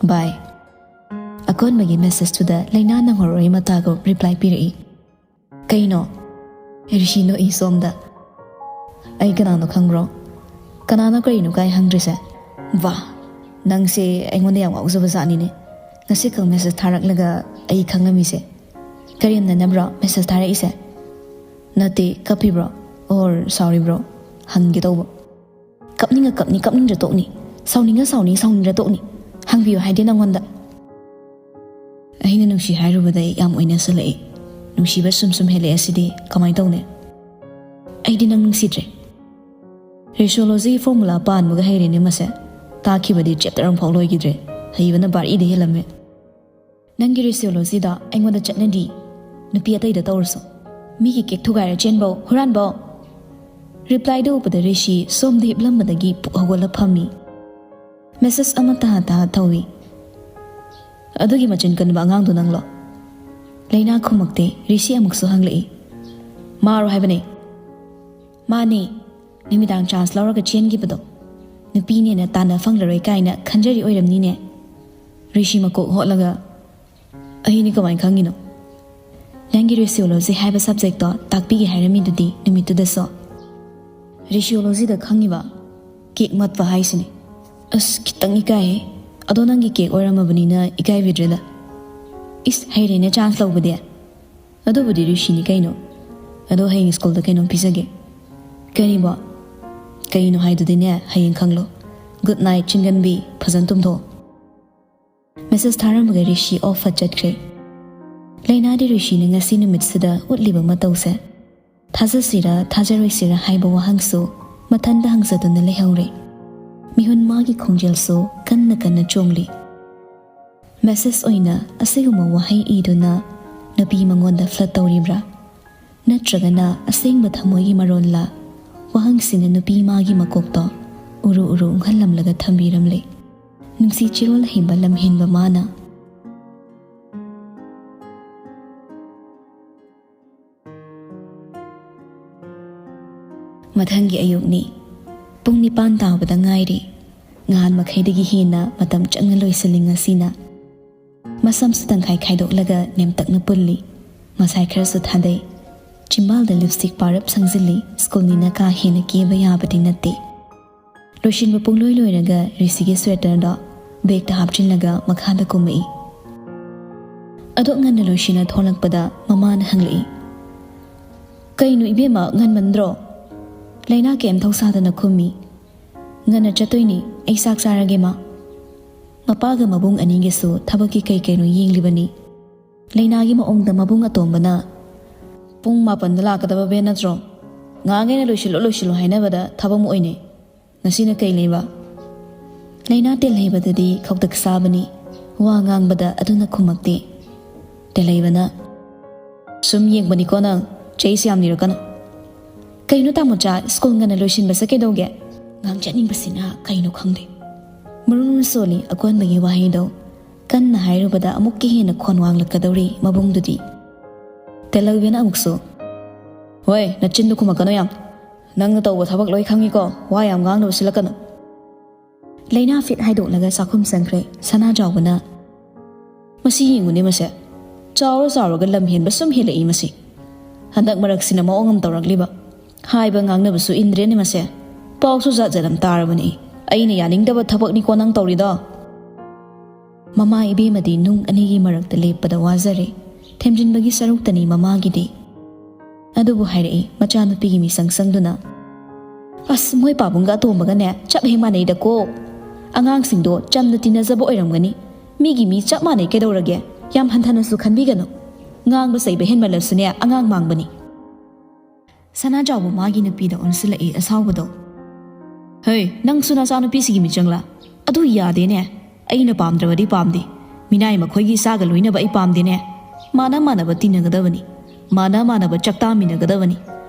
bye꯫ ꯀꯣꯟꯕꯒꯤ ꯃꯦꯁꯦꯖꯇꯨꯗ ꯂꯩꯅꯥ ꯅꯪꯍꯧꯔꯣꯏ ꯃꯇꯥꯒꯨꯝ ꯔꯤꯄ꯭ꯂꯥꯏ ꯄꯤꯔꯛꯏ꯫ "ꯀꯩꯅꯣ?" ꯔꯤꯁꯤ ꯅꯣꯛꯏ ꯁꯣꯝꯗ꯫ "ꯑꯩ ꯀꯅꯥꯅꯣ ꯈꯪꯕ꯭ꯔꯣ? ꯀꯅꯥꯅꯣ ꯀꯔꯤꯅꯣ ꯀꯥꯏ ꯍꯪꯗ꯭ꯔꯤꯁꯦ? ꯋꯥ, ꯅꯪꯁꯦ ꯑꯩꯉꯣꯟꯗ ꯌꯥꯝ ꯉꯥꯎꯖꯕ ꯖꯥꯠꯅꯤꯅꯦ꯫ ꯉꯁꯤꯈꯛ ꯃꯦꯁꯦꯖ ꯊꯥꯔꯛꯂꯒ ꯑꯩ ꯈꯪꯉꯝꯃꯤꯁꯦ꯫ ꯀꯔꯦꯝꯅꯅꯕ꯭ꯔꯣ ꯃꯦꯁꯦꯖ ꯊꯥꯔꯛꯏꯁꯦ? ꯅꯠꯇꯦ, ꯀꯞꯄꯤꯕ꯭ꯔꯣ? ꯑꯣꯔ ꯁꯥꯎꯔꯤꯕ꯭ꯔꯣ? ꯍꯪꯒꯦ ꯇꯧꯕ꯫ ꯀꯞꯅꯤꯡꯉ ꯀꯞꯅꯤ, ꯀꯞꯅꯤꯡꯗ꯭ꯔ ꯇꯣꯛꯅꯤ꯫ ꯁꯥꯎꯅꯤꯡꯉ ꯁꯥꯎꯅꯤ, ꯁꯥꯎꯅꯤꯡꯗ꯭ꯔ ꯇꯣꯛꯅꯤ꯫ ꯍꯪꯕꯤꯌꯨ ꯍꯥꯏꯗꯤ ꯅꯪꯉꯣꯟꯗ꯫ ꯑꯩꯅ ꯅꯨꯡꯁꯤ ꯍꯥꯏꯔꯨꯕꯗ ꯑꯩ ꯌꯥꯝ ꯑꯣꯏꯅꯁꯜꯂꯛꯏ꯫ ꯅꯨꯡꯁꯤꯕ ꯁꯨꯝ ꯁꯨꯝ ꯍꯦꯜꯂꯛꯑꯦ ꯁꯤꯗꯤ ꯀꯃꯥꯏꯅ ꯇꯧꯅꯤ? ꯑꯩꯗꯤ ꯅꯪ ꯅꯨꯡꯁꯤꯗ꯭ꯔꯦ꯫ ꯔꯤꯁꯤꯑꯣꯂꯣꯖꯤꯒꯤ ꯐꯣꯔꯃꯨꯂꯥ ꯄꯥꯟꯕꯒ ꯍꯩꯔꯦꯅꯦ ꯃꯁꯦ꯫ ꯇꯥꯛꯈꯤꯕꯗꯤ ꯆꯦꯞꯇꯔ ꯑꯃꯐꯥꯎ ꯂꯣꯏꯈꯤꯗ꯭ꯔꯦ꯫ ꯍꯩꯕꯅ ꯕꯥꯔꯤꯗ ꯍꯦꯜꯂꯝꯃꯦ꯫ ꯅꯪꯒꯤ ꯔꯤꯁꯤꯑꯣꯂꯣꯖꯤꯗ ꯑꯩꯉꯣꯟꯗ ꯆꯠꯅꯗꯤ꯫ ꯅꯨꯄꯤ ꯑꯇꯩꯗ ꯇꯧꯔꯁꯨ꯫ ꯃꯤꯒꯤ ꯀꯦꯛ ꯊꯨꯒꯥꯏꯔ ꯆꯦꯟꯕꯧ, ꯍꯨꯔꯥꯟꯕꯧ꯫ ꯔꯤꯄ꯭ꯂꯥꯏꯗ ꯎꯕꯗ ꯔꯤꯁꯤ ꯁꯣꯝꯗ ꯍꯤꯞꯂꯝꯕꯗꯒꯤ ꯄꯨꯛ ꯍꯧꯒꯠꯂ ꯐꯝꯃꯤ꯫ ꯃꯦꯁꯦꯖ ꯑꯃ ꯇꯍꯥ ꯇꯍꯥ ꯊꯧꯏ꯫ "ꯑꯗꯨꯒꯤ ꯃꯆꯤꯟ ꯀꯟꯕ ꯑꯉꯥꯡꯗꯣ ꯅꯪꯂꯣ?" ꯂꯩꯅꯥ ꯈꯨꯝꯃꯛꯇꯦ꯫ ꯔꯤꯁꯤ ꯑꯃꯨꯛꯁꯨ ꯍꯪꯂꯛꯏ꯫ "ꯃꯥꯔꯣ ꯍꯥꯏꯕꯅꯦ?" "ꯃꯥꯅꯦ꯫ ꯅꯨꯃꯤꯗꯥꯡ ꯆꯥꯟꯁ ꯂꯧꯔꯒ ꯆꯦꯟꯈꯤꯕꯗꯣ꯫ ꯅꯨꯄꯤꯅꯦꯅ ꯇꯥꯟꯅ ꯐꯪꯂꯔꯣꯏ ꯀꯥꯏꯅ ꯈꯟꯖꯔꯤ ꯑꯣꯏꯔꯝꯅꯤꯅꯦ?" ꯔꯤꯁꯤ ꯃꯀꯣꯛ ꯍꯣꯠꯂꯒ, "ꯑꯩꯅꯤ ꯀꯃꯥꯏꯅ ꯈꯪꯉꯤꯅꯣ?" "ꯅꯪꯒꯤ ꯔꯤꯁꯤꯑꯣꯂꯣꯖꯤ ꯍꯥꯏꯕ ꯁꯕꯖꯦꯛꯇꯣ ꯇꯥꯛꯄꯤꯒꯦ ꯍꯥꯏꯔꯝꯃꯤꯗꯨꯗꯤ ꯅꯨꯃꯤꯠꯇꯨꯗꯁꯨ?" "ꯔꯤꯁꯤꯑꯣꯂꯣꯖꯤꯗ ꯈꯪꯉꯤꯕ? ꯀꯦꯛ ꯃꯠꯄ ꯍꯥꯏꯁꯤꯅꯤ꯫ ꯑꯁ, ꯈꯤꯇꯪ ꯏꯀꯥꯏꯍꯦ꯫ ꯑꯗꯣ ꯅꯪꯒꯤ ꯀꯦꯛ ꯑꯣꯏꯔꯝꯃꯕꯅꯤꯅ ꯏꯀꯥꯏꯕꯤꯗ꯭ꯔꯦꯗ꯫" "ꯏꯁ, ꯍꯩꯔꯦꯅꯦ ꯆꯥꯟꯁ ꯂꯧꯕꯗꯤ꯫ ꯑꯗꯨꯕꯨꯗꯤ ꯔꯤꯁꯤꯅꯤ ꯀꯩꯅꯣ꯫ ꯑꯗꯣ ꯍꯌꯦꯡ ꯁ꯭ꯀꯨꯜꯗ ꯀꯩꯅꯣꯝ ꯄꯤꯖꯒꯦ꯫" "ꯀꯔꯤꯕꯣ?" "ꯀꯩꯅꯣ ꯍꯥꯏꯗꯨꯗꯤꯅꯦ, ꯍꯌꯦꯡ ꯈꯪꯂꯣ꯫ ꯒꯨꯗ ꯅꯥꯏꯠ, ꯆꯤꯡꯒꯟꯕꯤ, ꯐꯖꯅ ꯇꯨꯝꯊꯣꯛꯑꯣ꯫" ꯃꯦꯁꯦꯖ ꯊꯥꯔꯝꯃꯒ ꯔꯤꯁꯤ ꯑꯣꯐ ꯐꯠ ꯆꯠꯈ꯭ꯔꯦ꯫ ꯂꯩꯅꯥꯗꯤ ꯔꯤꯁꯤꯅ ꯉꯁꯤ ꯅꯨꯃꯤꯠꯁꯤꯗ ꯎꯠꯂꯤꯕ ꯃꯇꯧꯁꯦ ꯊꯥꯖꯁꯤꯔ ꯊꯥꯖꯔꯣꯏꯁꯤꯔ ꯍꯥꯏꯕ ꯋꯥꯍꯪꯁꯨ ꯃꯊꯟꯇ ꯍꯪꯖꯗꯨꯅ ꯂꯩꯍꯧꯔꯦ꯫ ꯃꯤꯍꯨꯟ ꯃꯥꯒꯤ ꯈꯣꯡꯖꯦꯜꯁꯨ ꯀꯟꯅ ꯀꯟꯅ ꯆꯣꯡꯂꯤ꯫ ꯃꯦꯁꯦꯖ ꯑꯣꯏꯅ ꯑꯁꯤꯒꯨꯝꯕ ꯋꯥꯍꯩ ꯏꯗꯨꯅ ꯅꯨꯄꯤ ꯃꯉꯣꯟꯗ ꯐ꯭ꯂꯠ ꯇꯧꯔꯤꯕ꯭ꯔꯥ? ꯅꯠꯇ꯭ꯔꯒꯅ ꯑꯁꯦꯡꯕ ꯊꯃꯣꯏꯒꯤ ꯃꯔꯣꯜꯂ? ꯋꯥꯍꯪꯁꯤꯅ ꯅꯨꯄꯤ ꯃꯥꯒꯤ ꯃꯀꯣꯛꯇꯣ ꯎꯔꯨ ꯎꯔꯨ ꯎꯪꯍꯜꯂꯝꯂꯒ ꯊꯝꯕꯤꯔꯝꯂꯦ꯫ ꯅꯨꯡꯁꯤ ꯆꯤꯔꯣꯜ ꯍꯩꯕ ꯂꯝꯍꯦꯟꯕ ꯃꯥꯅ꯫ ꯃꯊꯪꯒꯤ ꯑꯌꯨꯛꯅꯤ꯫ ꯄꯨꯡ ꯅꯤꯄꯥꯟ ꯇꯥꯕꯗ ꯉꯥꯏꯔꯤ꯫ ꯅꯍꯥꯟ ꯃꯈꯩꯗꯒꯤ ꯍꯦꯟꯅ ꯃꯇꯝ ꯆꯪꯅ ꯂꯣꯏꯁꯤꯜꯂꯤ ꯉꯁꯤꯅ꯫ ꯃꯁꯝꯁꯨ ꯇꯪꯈꯥꯏ ꯈꯥꯏꯗꯣꯛꯂꯒ ꯅꯦꯝꯇꯛꯅ ꯄꯨꯜꯂꯤ꯫ ꯃꯁꯥꯏ ꯈꯔꯁꯨ ꯊꯥꯗꯩ꯫ ꯆꯤꯝꯕꯥꯜꯗ ꯂꯤꯞꯁꯇꯤꯛ ꯄꯥꯔꯞ ꯁꯪꯖꯤꯜꯂꯤ꯫ ꯁ꯭ꯀꯨꯜꯅꯤꯅ ꯀꯥ ꯍꯦꯟꯅ ꯀꯦꯕ ꯌꯥꯕꯗꯤ ꯅꯠꯇꯦ꯫ ꯂꯣꯏꯁꯤꯟꯕ ꯄꯨꯡꯂꯣꯏ ꯂꯣꯏꯔꯒ ꯔꯤꯁꯤꯒꯤ ꯁ꯭ꯋꯦꯇꯔꯗꯣ ꯕꯦꯒꯇ ꯍꯥꯞꯆꯤꯜꯂꯒ ꯃꯈꯥꯗ ꯀꯨꯝꯃꯛꯏ꯫ ꯑꯗꯨꯛ ꯉꯟꯅ ꯂꯣꯏꯁꯤꯟꯅ ꯊꯣꯛꯂꯛꯄꯗ ꯃꯃꯥꯅ ꯍꯪꯂꯛꯏ, "ꯀꯩꯅꯣ ꯏꯕꯦꯝꯃ, ꯉꯟꯃꯟꯗ꯭ꯔꯣ?" ꯂꯩꯅꯥ ꯀꯩꯝ ꯊꯧꯁꯥꯗꯅ ꯈꯨꯝꯃꯤ, "ꯉꯟꯅ ꯆꯠꯇꯣꯏꯅꯤ, ꯑꯩ ꯆꯥꯛ ꯆꯥꯔꯒꯦ ꯃꯥ꯫" ꯃꯄꯥꯒ ꯃꯕꯨꯡ ꯑꯅꯤꯒꯤꯁꯨ ꯊꯕꯛꯀꯤ ꯀꯩ ꯀꯩꯅꯣ ꯌꯦꯡꯂꯤꯕꯅꯤ꯫ ꯂꯩꯅꯥꯒꯤ ꯃꯑꯣꯡꯗ ꯃꯕꯨꯡ ꯑꯇꯣꯝꯕꯅ, "ꯄꯨꯡ ꯃꯥꯄꯟꯗ ꯂꯥꯛꯀꯗꯕ ꯚꯦꯟ ꯅꯠꯇ꯭ꯔꯣ? ꯉꯥꯡꯉꯩꯅ ꯂꯣꯏꯁꯤꯜꯂꯣ ꯂꯣꯏꯁꯤꯜꯂꯣ ꯍꯥꯏꯅꯕꯗ ꯊꯕꯛ ꯑꯃ ꯑꯣꯏꯅꯩ꯫ ꯉꯁꯤꯅ ꯀꯩ ꯂꯩꯕ?" ꯂꯩꯅꯥ ꯇꯦꯜꯍꯩꯕꯗꯗꯤ ꯈꯧꯇꯛ ꯆꯥꯕꯅꯤ꯫ ꯋꯥ ꯉꯥꯡꯕꯗ ꯑꯗꯨꯅ ꯈꯨꯝꯃꯛꯇꯦ꯫ ꯇꯦꯜꯍꯩꯕꯅ, "ꯁꯨꯝ ꯌꯦꯡꯕꯅꯤꯀꯣ ꯅꯪ, ꯆꯩꯁꯨ ꯌꯥꯝ ꯅꯤꯔꯛꯀꯅꯨ꯫" "ꯀꯩꯅꯣ ꯇꯥꯃꯣꯆꯥ, ꯁ꯭ꯀꯨꯜ ꯉꯟꯅ ꯂꯣꯏꯁꯤꯟꯕꯁꯦ ꯀꯩꯗꯧꯒꯦ?" ꯉꯥꯡꯖꯅꯤꯡꯕꯁꯤꯅ ꯀꯩꯅꯣ ꯈꯪꯗꯦ꯫ ꯃꯔꯨ ꯃꯔꯨ ꯁꯣꯜꯂꯤ ꯑꯀꯣꯟꯕꯒꯤ ꯋꯥꯍꯩꯗꯣ꯫ ꯀꯟꯅ ꯍꯥꯏꯔꯨꯕꯗ ꯑꯃꯨꯛꯀ ꯍꯦꯟꯅ ꯈꯣꯟ ꯋꯥꯡꯂꯛꯀꯗꯧꯔꯤ ꯃꯕꯨꯡꯗꯨꯗꯤ꯫ ꯇꯦꯜꯍꯩꯕꯅ ꯑꯃꯨꯛꯁꯨ, "ꯍꯣꯏ, ꯅꯆꯤꯟꯗꯨ ꯈꯨꯝꯃꯛꯀꯅꯨ ꯌꯥꯝ꯫ ꯅꯪꯅ ꯇꯧꯕ ꯊꯕꯛ ꯂꯣꯏ ꯈꯪꯉꯤꯀꯣ, ꯋꯥ ꯌꯥꯝ ꯉꯥꯡꯅꯕ ꯁꯤꯜꯂꯛꯀꯅꯨ꯫" ꯂꯩꯅꯥ ꯐꯤꯠ ꯍꯥꯏꯗꯣꯛꯂꯒ ꯆꯥꯛꯈꯨꯝ ꯆꯪꯈ꯭ꯔꯦ꯫ ꯁꯅꯥꯖꯥꯎꯕꯅ, "ꯃꯁꯤ ꯌꯦꯡꯉꯨꯅꯦ ꯃꯁꯦ, ꯆꯥꯎꯔ ꯆꯥꯎꯔꯒ ꯂꯝ ꯍꯦꯟꯕ ꯁꯨꯝ ꯍꯦꯜꯂꯛꯏ ꯃꯁꯤ꯫ ꯍꯟꯗꯛ ꯃꯔꯛꯁꯤꯅ ꯃꯑꯣꯡ ꯑꯃ ꯇꯧꯔꯛꯂꯤꯕ꯫ ꯍꯥꯏꯕ ꯉꯥꯡꯅꯕꯁꯨ ꯏꯟꯗ꯭ꯔꯦꯅꯦ ꯃꯁꯦ꯫ ꯄꯥꯎꯁꯨ ꯖꯥꯠ ꯖꯥꯠ ꯑꯃ ꯇꯥꯔꯕꯅꯤ꯫ ꯑꯩꯅ ꯌꯥꯅꯤꯡꯗꯕ ꯊꯕꯛꯅꯤꯀꯣ ꯅꯪ ꯇꯧꯔꯤꯗꯣ꯫" ꯃꯃꯥ ꯏꯕꯦꯝꯃꯗꯤ ꯅꯨꯡ ꯑꯅꯤꯒꯤ ꯃꯔꯛꯇ ꯂꯦꯞꯄꯗ ꯋꯥꯖꯔꯦ꯫ ꯊꯦꯝꯖꯤꯟꯕꯒꯤ ꯁꯔꯨꯛꯇꯅꯤ ꯃꯃꯥꯒꯤꯗꯤ꯫ ꯑꯗꯨꯕꯨ ꯍꯥꯏꯔꯛꯏ ꯃꯆꯥꯅꯨꯄꯤꯒꯤ ꯃꯤꯆꯪ ꯆꯪꯗꯨꯅ, "ꯑꯁ, ꯃꯣꯏ ꯄꯥꯕꯨꯡꯒ ꯑꯇꯣꯝꯕꯒꯅꯦ ꯆꯞ ꯍꯦꯛ ꯃꯥꯟꯅꯩꯗꯀꯣ꯫ ꯑꯉꯥꯡꯁꯤꯡꯗꯣ ꯆꯝꯅ ꯇꯤꯟꯅꯖꯕ ꯑꯣꯏꯔꯝꯒꯅꯤ꯫ ꯃꯤꯒꯤ ꯃꯤ ꯆꯞ ꯃꯥꯟꯅꯩ ꯀꯩꯗꯧꯔꯒꯦ? ꯌꯥꯝ ꯍꯟꯊꯅꯁꯨ ꯈꯟꯕꯤꯒꯅꯨ꯫ ꯉꯥꯡꯕ ꯆꯩꯕ ꯍꯦꯟꯃꯜꯂꯁꯨꯅꯦ ꯑꯉꯥꯡ ꯃꯥꯡꯕꯅꯤ꯫" ꯁꯅꯥꯖꯥꯎꯕ ꯃꯥꯒꯤ ꯅꯨꯄꯤꯗ ꯑꯣꯟꯁꯤꯜꯂꯛꯏ ꯑꯁꯥꯎꯕꯗꯣ꯫ "ꯍꯩ, ꯅꯪꯁꯨ ꯅꯆꯥꯅꯨꯄꯤꯁꯤꯒꯤ ꯃꯤꯆꯪꯂꯥ? ꯑꯗꯨ ꯌꯥꯗꯦꯅꯦ꯫ ꯑꯩꯅ ꯄꯥꯝꯗ꯭ꯔꯕꯗꯤ ꯄꯥꯝꯗꯦ꯫ ꯃꯤꯅꯥꯏ ꯃꯈꯣꯏꯒꯤ ꯏꯆꯥꯒ ꯂꯣꯏꯅꯕ ꯑꯩ ꯄꯥꯝꯗꯦꯅꯦ꯫ ꯃꯥꯅ ꯃꯥꯟꯅꯕ ꯇꯤꯟꯅꯒꯗꯕꯅꯤ꯫ ꯃꯥꯅ ꯃꯥꯟꯅꯕ ꯆꯥꯛꯇꯥꯃꯤꯟꯅꯒꯗꯕꯅꯤ꯫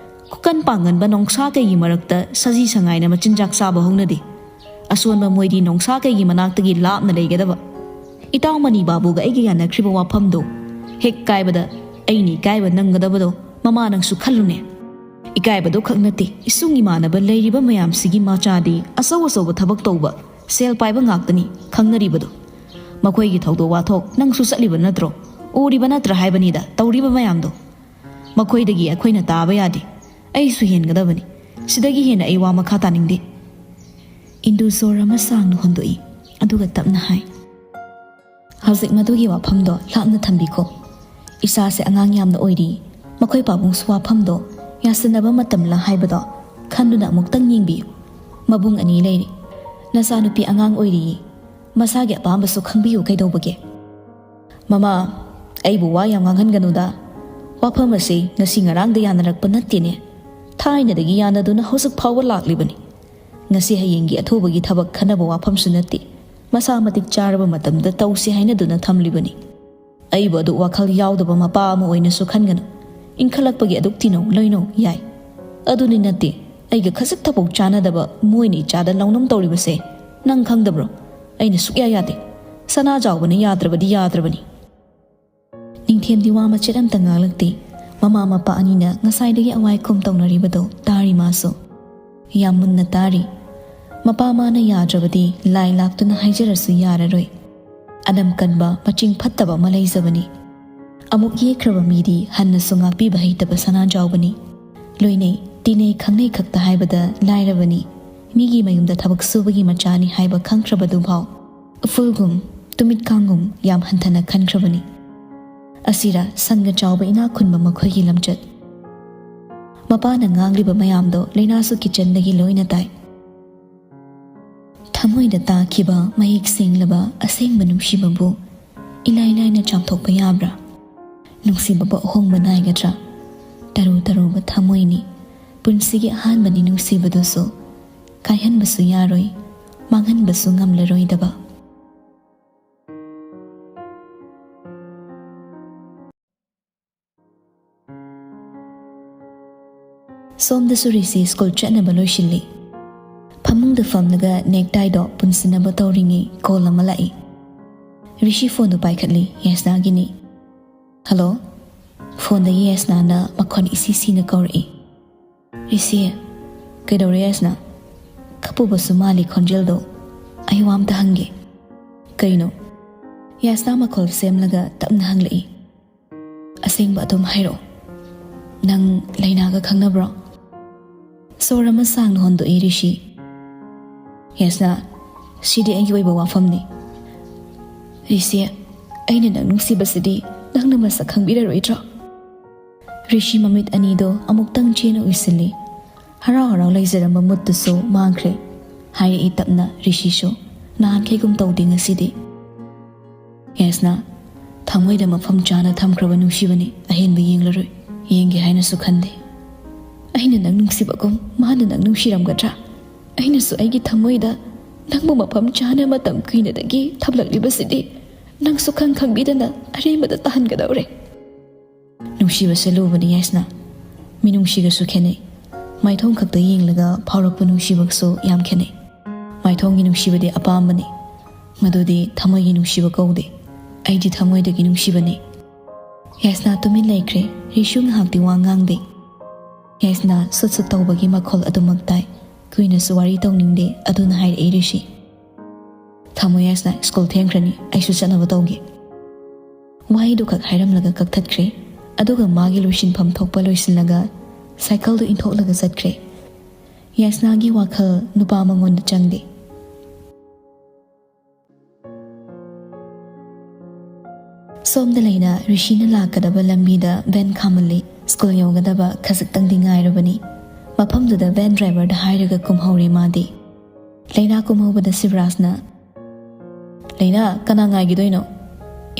ꯈꯨꯀꯟ ꯄꯥꯡꯒꯟꯕ ꯅꯣꯡꯁꯥ ꯀꯩꯒꯤ ꯃꯔꯛꯇ ꯁꯖꯤ ꯁꯉꯥꯏꯅ ꯃꯆꯤꯟꯖꯥꯛ ꯆꯥꯕ ꯍꯧꯅꯗꯦ꯫ ꯑꯁꯣꯟꯕ ꯃꯣꯏꯗꯤ ꯅꯣꯡꯁꯥ ꯀꯩꯒꯤ ꯃꯅꯥꯛꯇꯒꯤ ꯂꯥꯞꯅ ꯂꯩꯒꯗꯕ꯫ ꯏꯇꯥꯎ ꯃꯅꯤ ꯕꯥꯕꯨꯒ ꯑꯩꯒ ꯌꯥꯅꯈ꯭ꯔꯤꯕ ꯋꯥꯐꯝꯗꯣ ꯍꯦꯛ ꯀꯥꯏꯕꯗ ꯑꯩꯅ ꯏꯀꯥꯏꯕ ꯅꯪꯒꯗꯕꯗꯣ ꯃꯃꯥ ꯅꯪꯁꯨ ꯈꯜꯂꯨꯅꯦ꯫ ꯏꯀꯥꯏꯕꯗꯣ ꯈꯛ ꯅꯠꯇꯦ, ꯏꯁꯨꯡ ꯏꯃꯥꯟꯅꯕ ꯂꯩꯔꯤꯕ ꯃꯌꯥꯝꯁꯤꯒꯤ ꯃꯆꯥꯗꯤ ꯑꯆꯧ ꯑꯆꯧꯕ ꯊꯕꯛ ꯇꯧꯕ, ꯁꯦꯜ ꯄꯥꯏꯕ ꯉꯥꯛꯇꯅꯤ ꯈꯪꯅꯔꯤꯕꯗꯣ꯫ ꯃꯈꯣꯏꯒꯤ ꯊꯧꯗꯣꯛ ꯋꯥꯊꯣꯛ ꯅꯪꯁꯨ ꯆꯠꯂꯤꯕ ꯅꯠꯇ꯭ꯔꯣ? ꯎꯔꯤꯕ ꯅꯠꯇ꯭ꯔꯥ ꯍꯥꯏꯕꯅꯤꯗ, ꯇꯧꯔꯤꯕ ꯃꯌꯥꯝꯗꯣ꯫ ꯃꯈꯣꯏꯗꯒꯤ ꯑꯩꯈꯣꯏꯅ ꯇꯥꯕ ꯌꯥꯗꯦ꯫ ꯑꯩꯁꯨ ꯍꯦꯟꯒꯗꯕꯅꯤ꯫ ꯁꯤꯗꯒꯤ ꯍꯦꯟꯅ ꯑꯩ ꯋꯥ ꯃꯈꯥ ꯇꯥꯅꯤꯡꯗꯦ꯫ ꯏꯟꯗꯨ ꯁꯣꯔ ꯑꯃ ꯁꯥꯡꯅ ꯍꯣꯟꯗꯣꯛꯏ, ꯑꯗꯨꯒ ꯇꯞꯅ ꯍꯥꯏ, "ꯍꯧꯖꯤꯛ ꯃꯗꯨꯒꯤ ꯋꯥꯐꯝꯗꯣ ꯂꯥꯞꯅ ꯊꯝꯕꯤꯈꯣ꯫ ꯏꯆꯥꯁꯦ ꯑꯉꯥꯡ ꯌꯥꯝꯅ ꯑꯣꯏꯔꯤ꯫ ꯃꯈꯣꯏ ꯄꯥꯕꯨꯡꯁꯨ ꯋꯥꯐꯝꯗꯣ ꯌꯥꯁꯤꯟꯅꯕ ꯃꯇꯝꯂ ꯍꯥꯏꯕꯗꯣ ꯈꯟꯗꯨꯅ ꯑꯃꯨꯛꯇꯪ ꯌꯦꯡꯕꯤꯌꯨ꯫ ꯃꯕꯨꯡ ꯑꯅꯤ ꯂꯩꯔꯤ꯫ ꯅꯆꯥꯅꯨꯄꯤ ꯑꯉꯥꯡ ꯑꯣꯏꯔꯤꯌꯦ꯫ ꯃꯁꯥꯒꯤ ꯑꯄꯥꯝꯕꯁꯨ ꯈꯪꯕꯤꯌꯨ ꯀꯩꯗꯧꯕꯒꯦ?" "ꯃꯃꯥ, ꯑꯩꯕꯨ ꯋꯥ ꯌꯥꯝ ꯉꯥꯡꯍꯟꯒꯅꯨꯗ꯫ ꯋꯥꯐꯝ ꯑꯁꯤ ꯉꯁꯤ ꯉꯔꯥꯡꯗ ꯌꯥꯅꯔꯛꯄ ꯅꯠꯇꯦꯅꯦ꯫ ꯊꯥꯏꯅꯗꯒꯤ ꯌꯥꯅꯗꯨꯅ ꯍꯧꯖꯤꯛ ꯐꯥꯎꯕ ꯂꯥꯛꯂꯤꯕꯅꯤ꯫ ꯉꯁꯤ ꯍꯌꯦꯡꯒꯤ ꯑꯊꯨꯕꯒꯤ ꯊꯕꯛ ꯈꯟꯅꯕ ꯋꯥꯐꯝꯁꯨ ꯅꯠꯇꯦ꯫ ꯃꯁꯥ ꯃꯇꯤꯛ ꯆꯥꯔꯕ ꯃꯇꯝꯗ ꯇꯧꯁꯤ ꯍꯥꯏꯅꯗꯨꯅ ꯊꯝꯂꯤꯕꯅꯤ꯫ ꯑꯩꯕꯨ ꯑꯗꯨ ꯋꯥꯈꯜ ꯌꯥꯎꯗꯕ ꯃꯄꯥ ꯑꯃ ꯑꯣꯏꯅꯁꯨ ꯈꯟꯒꯅꯨ꯫ ꯏꯟꯈꯠꯂꯛꯄꯒꯤ ꯑꯗꯨꯛ ꯇꯤꯅꯧ ꯂꯣꯏꯅꯧ ꯌꯥꯏ꯫ ꯑꯗꯨꯅꯤ ꯅꯠꯇꯦ, ꯑꯩꯒ ꯈꯖꯤꯛ ꯊꯕꯛ ꯆꯥꯅꯗꯕ ꯃꯣꯏꯅ ꯏꯆꯥꯗ ꯂꯧꯅꯝ ꯇꯧꯔꯤꯕꯁꯦ ꯅꯪ ꯈꯪꯗꯕ꯭ꯔꯣ? ꯑꯩꯅ ꯁꯨꯛꯌꯥ ꯌꯥꯗꯦ꯫ ꯁꯅꯥ ꯆꯥꯎꯕꯅ ꯌꯥꯗ꯭ꯔꯕꯗꯤ ꯌꯥꯗ꯭ꯔꯕꯅꯤ꯫" ꯅꯤꯡꯊꯦꯝꯗꯤ ꯋꯥ ꯃꯆꯦꯠ ꯑꯝꯇ ꯉꯥꯡꯂꯛꯇꯦ꯫ ꯃꯃꯥ ꯃꯄꯥ ꯑꯅꯤꯅ ꯉꯁꯥꯏꯗꯒꯤ ꯑꯋꯥꯏꯈꯨꯝ ꯇꯧꯅꯔꯤꯕꯗꯣ ꯇꯥꯔꯤ ꯃꯥꯁꯨ꯫ ꯌꯥꯝ ꯃꯨꯟꯅ ꯇꯥꯔꯤ꯫ ꯃꯄꯥ ꯃꯥꯅ ꯌꯥꯗ꯭ꯔꯕꯗꯤ ꯂꯥꯏ ꯂꯥꯛꯇꯨꯅ ꯍꯥꯏꯖꯔꯁꯨ ꯌꯥꯔꯔꯣꯏ꯫ ꯑꯅꯝ ꯀꯟꯕ, ꯃꯆꯤꯡ ꯐꯠꯇꯕ ꯑꯃ ꯂꯩꯖꯕꯅꯤ꯫ ꯑꯃꯨꯛ ꯌꯦꯛꯈ꯭ꯔꯕ ꯃꯤꯗꯤ ꯍꯟꯅꯁꯨ ꯉꯥꯛꯄꯤꯕ ꯍꯩꯇꯕ ꯁꯅꯥꯖꯥꯎꯕꯅꯤ꯫ ꯂꯣꯏꯅꯩ, ꯇꯤꯟꯅꯩ, ꯈꯪꯅꯩ ꯈꯛꯇ ꯍꯥꯏꯕꯗ ꯂꯥꯏꯔꯕꯅꯤ꯫ ꯃꯤꯒꯤ ꯃꯌꯨꯝꯗ ꯊꯕꯛ ꯁꯨꯕꯒꯤ ꯃꯆꯥꯅꯤ ꯍꯥꯏꯕ ꯈꯪꯈ꯭ꯔꯕꯗꯨꯐꯥꯎ ꯎꯐꯨꯜꯒꯨꯝ, ꯇꯨꯃꯤꯠꯀꯥꯡꯒꯨꯝ ꯌꯥꯝ ꯍꯟꯊꯅ ꯈꯟꯈ꯭ꯔꯕꯅꯤ꯫ ꯑꯁꯤꯔ ꯁꯪꯒ ꯆꯥꯎꯕ ꯏꯅꯥꯛ ꯈꯨꯟꯕ ꯃꯈꯣꯏꯒꯤ ꯂꯝꯆꯠ꯫ ꯃꯄꯥꯅ ꯉꯥꯡꯂꯤꯕ ꯃꯌꯥꯝꯗꯣ ꯂꯩꯅꯥꯁꯨ ꯀꯤꯆꯟꯗꯒꯤ ꯂꯣꯏꯅ ꯇꯥꯏ꯫ ꯊꯃꯣꯏꯗ ꯇꯥꯈꯤꯕ ꯃꯌꯦꯛ ꯁꯦꯡꯂꯕ ꯑꯁꯦꯡꯕ ꯅꯨꯡꯁꯤꯕꯕꯨ ꯏꯂꯥꯏ ꯂꯥꯏꯅ ꯆꯥꯝꯊꯣꯛꯄ ꯌꯥꯕ꯭ꯔꯥ? ꯅꯨꯡꯁꯤꯕꯕꯨ ꯑꯍꯣꯡꯕ ꯅꯥꯏꯒꯗ꯭ꯔꯥ? ꯇꯔꯨ ꯇꯔꯨꯕ ꯊꯃꯣꯏꯅꯤ꯫ ꯄꯨꯟꯁꯤꯒꯤ ꯑꯍꯥꯟꯕꯅꯤ ꯅꯨꯡꯁꯤꯕꯗꯨꯁꯨ꯫ ꯀꯥꯏꯍꯟꯕꯁꯨ ꯌꯥꯔꯣꯏ, ꯃꯥꯡꯍꯟꯕꯁꯨ ꯉꯝꯂꯔꯣꯏꯗꯕ꯫ ꯁꯣꯝꯗꯁꯨ ꯔꯤꯁꯤ ꯁ꯭ꯀꯨꯜ ꯆꯠꯅꯕ ꯂꯣꯏꯁꯤꯜꯂꯤ꯫ ꯐꯃꯨꯡꯗ ꯐꯝꯂꯒ ꯅꯦꯛꯇꯥꯏꯗꯣ ꯄꯨꯟꯁꯤꯟꯅꯕ ꯇꯧꯔꯤꯉꯩ ꯀꯣꯜ ꯑꯃ ꯂꯥꯛꯏ꯫ ꯔꯤꯁꯤ ꯐꯣꯟꯗꯨ ꯄꯥꯏꯈꯠꯂꯤ, ꯌꯥꯏꯁꯅꯥꯒꯤꯅꯤ꯫ "ꯍꯜꯂꯣ?" ꯐꯣꯟꯗꯒꯤ ꯌꯥꯏꯁꯅꯥꯅ ꯃꯈꯣꯟ ꯏꯁꯤ ꯁꯤꯅ ꯀꯧꯔꯛꯏ꯫ "ꯔꯤꯁꯤ, ꯀꯩꯗꯧꯔꯦ ꯌꯥꯏꯁꯅꯥ? ꯀꯞꯄꯨꯕꯁꯨ ꯃꯥꯜꯂꯤ ꯈꯣꯟꯖꯦꯜꯗꯣ꯫ ꯑꯩ ꯋꯥ ꯑꯝꯇ ꯍꯪꯒꯦ꯫" "ꯀꯩꯅꯣ?" ꯌꯥꯁꯅꯥ ꯃꯈꯣꯜ ꯁꯦꯝꯂꯒ ꯇꯞꯅ ꯍꯪꯂꯛꯏ, "ꯑꯁꯦꯡꯕ ꯑꯗꯨꯝ ꯍꯥꯏꯔꯛꯑꯣ꯫ ꯅꯪ ꯂꯩꯅꯥꯒ ꯈꯪꯅꯕ꯭ꯔꯣ?" ꯁꯣꯔ ꯑꯃ ꯁꯥꯡꯅ ꯍꯣꯟꯗꯣꯛꯏ ꯔꯤꯁꯤ꯫ "ꯌꯥꯁꯅꯥ, ꯁꯤꯗꯤ ꯑꯩꯒꯤ ꯑꯣꯏꯕ ꯋꯥꯐꯝꯅꯤ꯫ ꯔꯤꯁꯤ, ꯑꯩꯅ ꯅꯪ ꯅꯨꯡꯁꯤꯕꯁꯤꯗꯤ ꯅꯪꯅ ꯃꯁꯛ ꯈꯪꯕꯤꯔꯔꯣꯏꯗ꯭ꯔꯣ?" ꯔꯤꯁꯤ ꯃꯃꯤꯠ ꯑꯅꯤꯗꯣ ꯑꯃꯨꯛꯇꯪ ꯆꯦꯅ ꯎꯏꯁꯤꯜꯂꯤ꯫ ꯍꯔꯥꯎ ꯍꯔꯥꯎ ꯂꯩꯖꯔꯝꯕ ꯃꯨꯠꯇꯨꯁꯨ ꯃꯥꯡꯈ꯭ꯔꯦ꯫ ꯍꯥꯏꯔꯛꯏ ꯇꯞꯅ ꯔꯤꯁꯤꯁꯨ, "ꯅꯍꯥꯟꯈꯩꯒꯨꯝ ꯇꯧꯗꯦ ꯉꯁꯤꯗꯤ꯫ ꯌꯥꯁꯅꯥ, ꯊꯃꯣꯏꯗ ꯃꯐꯝ ꯆꯥꯅ ꯊꯝꯈ꯭ꯔꯕ ꯅꯨꯡꯁꯤꯕꯅꯤ, ꯑꯍꯦꯟꯕ ꯌꯦꯡꯂꯔꯣꯏ, ꯌꯦꯡꯒꯦ ꯍꯥꯏꯅꯁꯨ ꯈꯟꯗꯦ꯫ ꯑꯩꯅ ꯅꯪ ꯅꯨꯡꯁꯤꯕꯒꯨꯝ ꯃꯥꯅ ꯅꯪ ꯅꯨꯡꯁꯤꯔꯝꯒꯗ꯭ꯔꯥ? ꯑꯩꯅꯁꯨ ꯑꯩꯒꯤ ꯊꯃꯣꯏꯗ ꯅꯪꯕꯨ ꯃꯐꯝ ꯆꯥꯅ ꯃꯇꯝ ꯀꯨꯏꯅꯗꯒꯤ ꯊꯝꯂꯛꯂꯤꯕꯁꯤꯗꯤ ꯅꯪꯁꯨ ꯈꯪ ꯈꯪꯕꯤꯗꯅ ꯑꯔꯦꯝꯕꯗ ꯇꯥꯍꯟꯒꯗꯧꯔꯦ꯫" ꯅꯨꯡꯁꯤꯕꯁꯦ ꯂꯨꯕꯅꯤ ꯌꯥꯏꯁꯅꯥ꯫ ꯃꯤꯅꯨꯡꯁꯤꯒꯁꯨ ꯈꯦꯠꯅꯩ꯫ ꯃꯥꯏꯊꯣꯡ ꯈꯛꯇ ꯌꯦꯡꯂꯒ ꯐꯥꯎꯔꯛꯄ ꯅꯨꯡꯁꯤꯕꯒꯁꯨ ꯌꯥꯝ ꯈꯦꯠꯅꯩ꯫ ꯃꯥꯏꯊꯣꯡꯒꯤ ꯅꯨꯡꯁꯤꯕꯗꯤ ꯑꯄꯥꯝꯕꯅꯤ꯫ ꯃꯗꯨꯗꯤ ꯊꯃꯣꯏꯒꯤ ꯅꯨꯡꯁꯤꯕ ꯀꯧꯗꯦ꯫ ꯑꯩꯗꯤ ꯊꯃꯣꯏꯗꯒꯤ ꯅꯨꯡꯁꯤꯕꯅꯤ꯫ ꯌꯥꯏꯁꯅꯥ ꯇꯨꯃꯤꯟ ꯂꯩꯈ꯭ꯔꯦ꯫ ꯔꯤꯁꯨ ꯉꯥꯏꯍꯥꯛꯇꯤ ꯋꯥ ꯉꯥꯡꯗꯦ꯫ ꯌꯥꯏꯁꯅꯥ ꯁꯨꯠ ꯁꯨꯠ ꯇꯧꯕꯒꯤ ꯃꯈꯣꯜ ꯑꯗꯨꯃꯛ ꯇꯥꯏ꯫ ꯀꯨꯏꯅꯁꯨ ꯋꯥꯔꯤ ꯇꯧꯅꯤꯡꯗꯦ, ꯑꯗꯨꯅ ꯍꯥꯏꯔꯛꯏ ꯔꯤꯁꯤ꯫ "ꯊꯝꯃꯣ ꯌꯥꯏꯁꯅꯥ, ꯁ꯭ꯀꯨꯜ ꯊꯦꯡꯈ꯭ꯔꯅꯤ, ꯑꯩꯁꯨ ꯆꯠꯅꯕ ꯇꯧꯒꯦ꯫" ꯋꯥꯍꯩꯗꯨ ꯈꯛ ꯍꯥꯏꯔꯝꯂꯒ ꯀꯛꯊꯠꯈ꯭ꯔꯦ꯫ ꯑꯗꯨꯒ ꯃꯥꯒꯤ ꯂꯣꯏꯁꯤꯟꯐꯝ ꯊꯣꯛꯄ ꯂꯣꯏꯁꯤꯜꯂꯒ ꯁꯥꯏꯀꯜꯗꯨ ꯏꯟꯊꯣꯛꯂꯒ ꯆꯠꯈ꯭ꯔꯦ꯫ ꯌꯥꯏꯁꯅꯥꯒꯤ ꯋꯥꯈꯜ ꯅꯨꯄꯥ ꯃꯉꯣꯟꯗ ꯆꯪꯗꯦ꯫ ꯁꯣꯝꯗ ꯂꯩꯅ ꯔꯤꯁꯤꯅ ꯂꯥꯛꯀꯗꯕ ꯂꯝꯕꯤꯗ ꯚꯦꯟ ꯈꯥꯝꯃꯜꯂꯤ꯫ ꯁ꯭ꯀꯨꯜ ꯌꯧꯒꯗꯕ ꯈꯖꯤꯛꯇꯪꯗꯤ ꯉꯥꯏꯔꯕꯅꯤ꯫ ꯃꯐꯝꯗꯨꯗ ꯚꯦꯟ ꯗ꯭ꯔꯥꯏꯚꯔꯗ ꯍꯥꯏꯔꯒ ꯀꯨꯝꯍꯧꯔꯦ ꯃꯥꯗꯤ꯫ ꯂꯩꯅꯥ ꯀꯨꯝꯍꯧꯕꯗ ꯁꯤꯕꯔꯥꯖꯅ, "ꯂꯩꯅꯥ, ꯀꯅꯥ ꯉꯥꯏꯈꯤꯗꯣꯏꯅꯣ?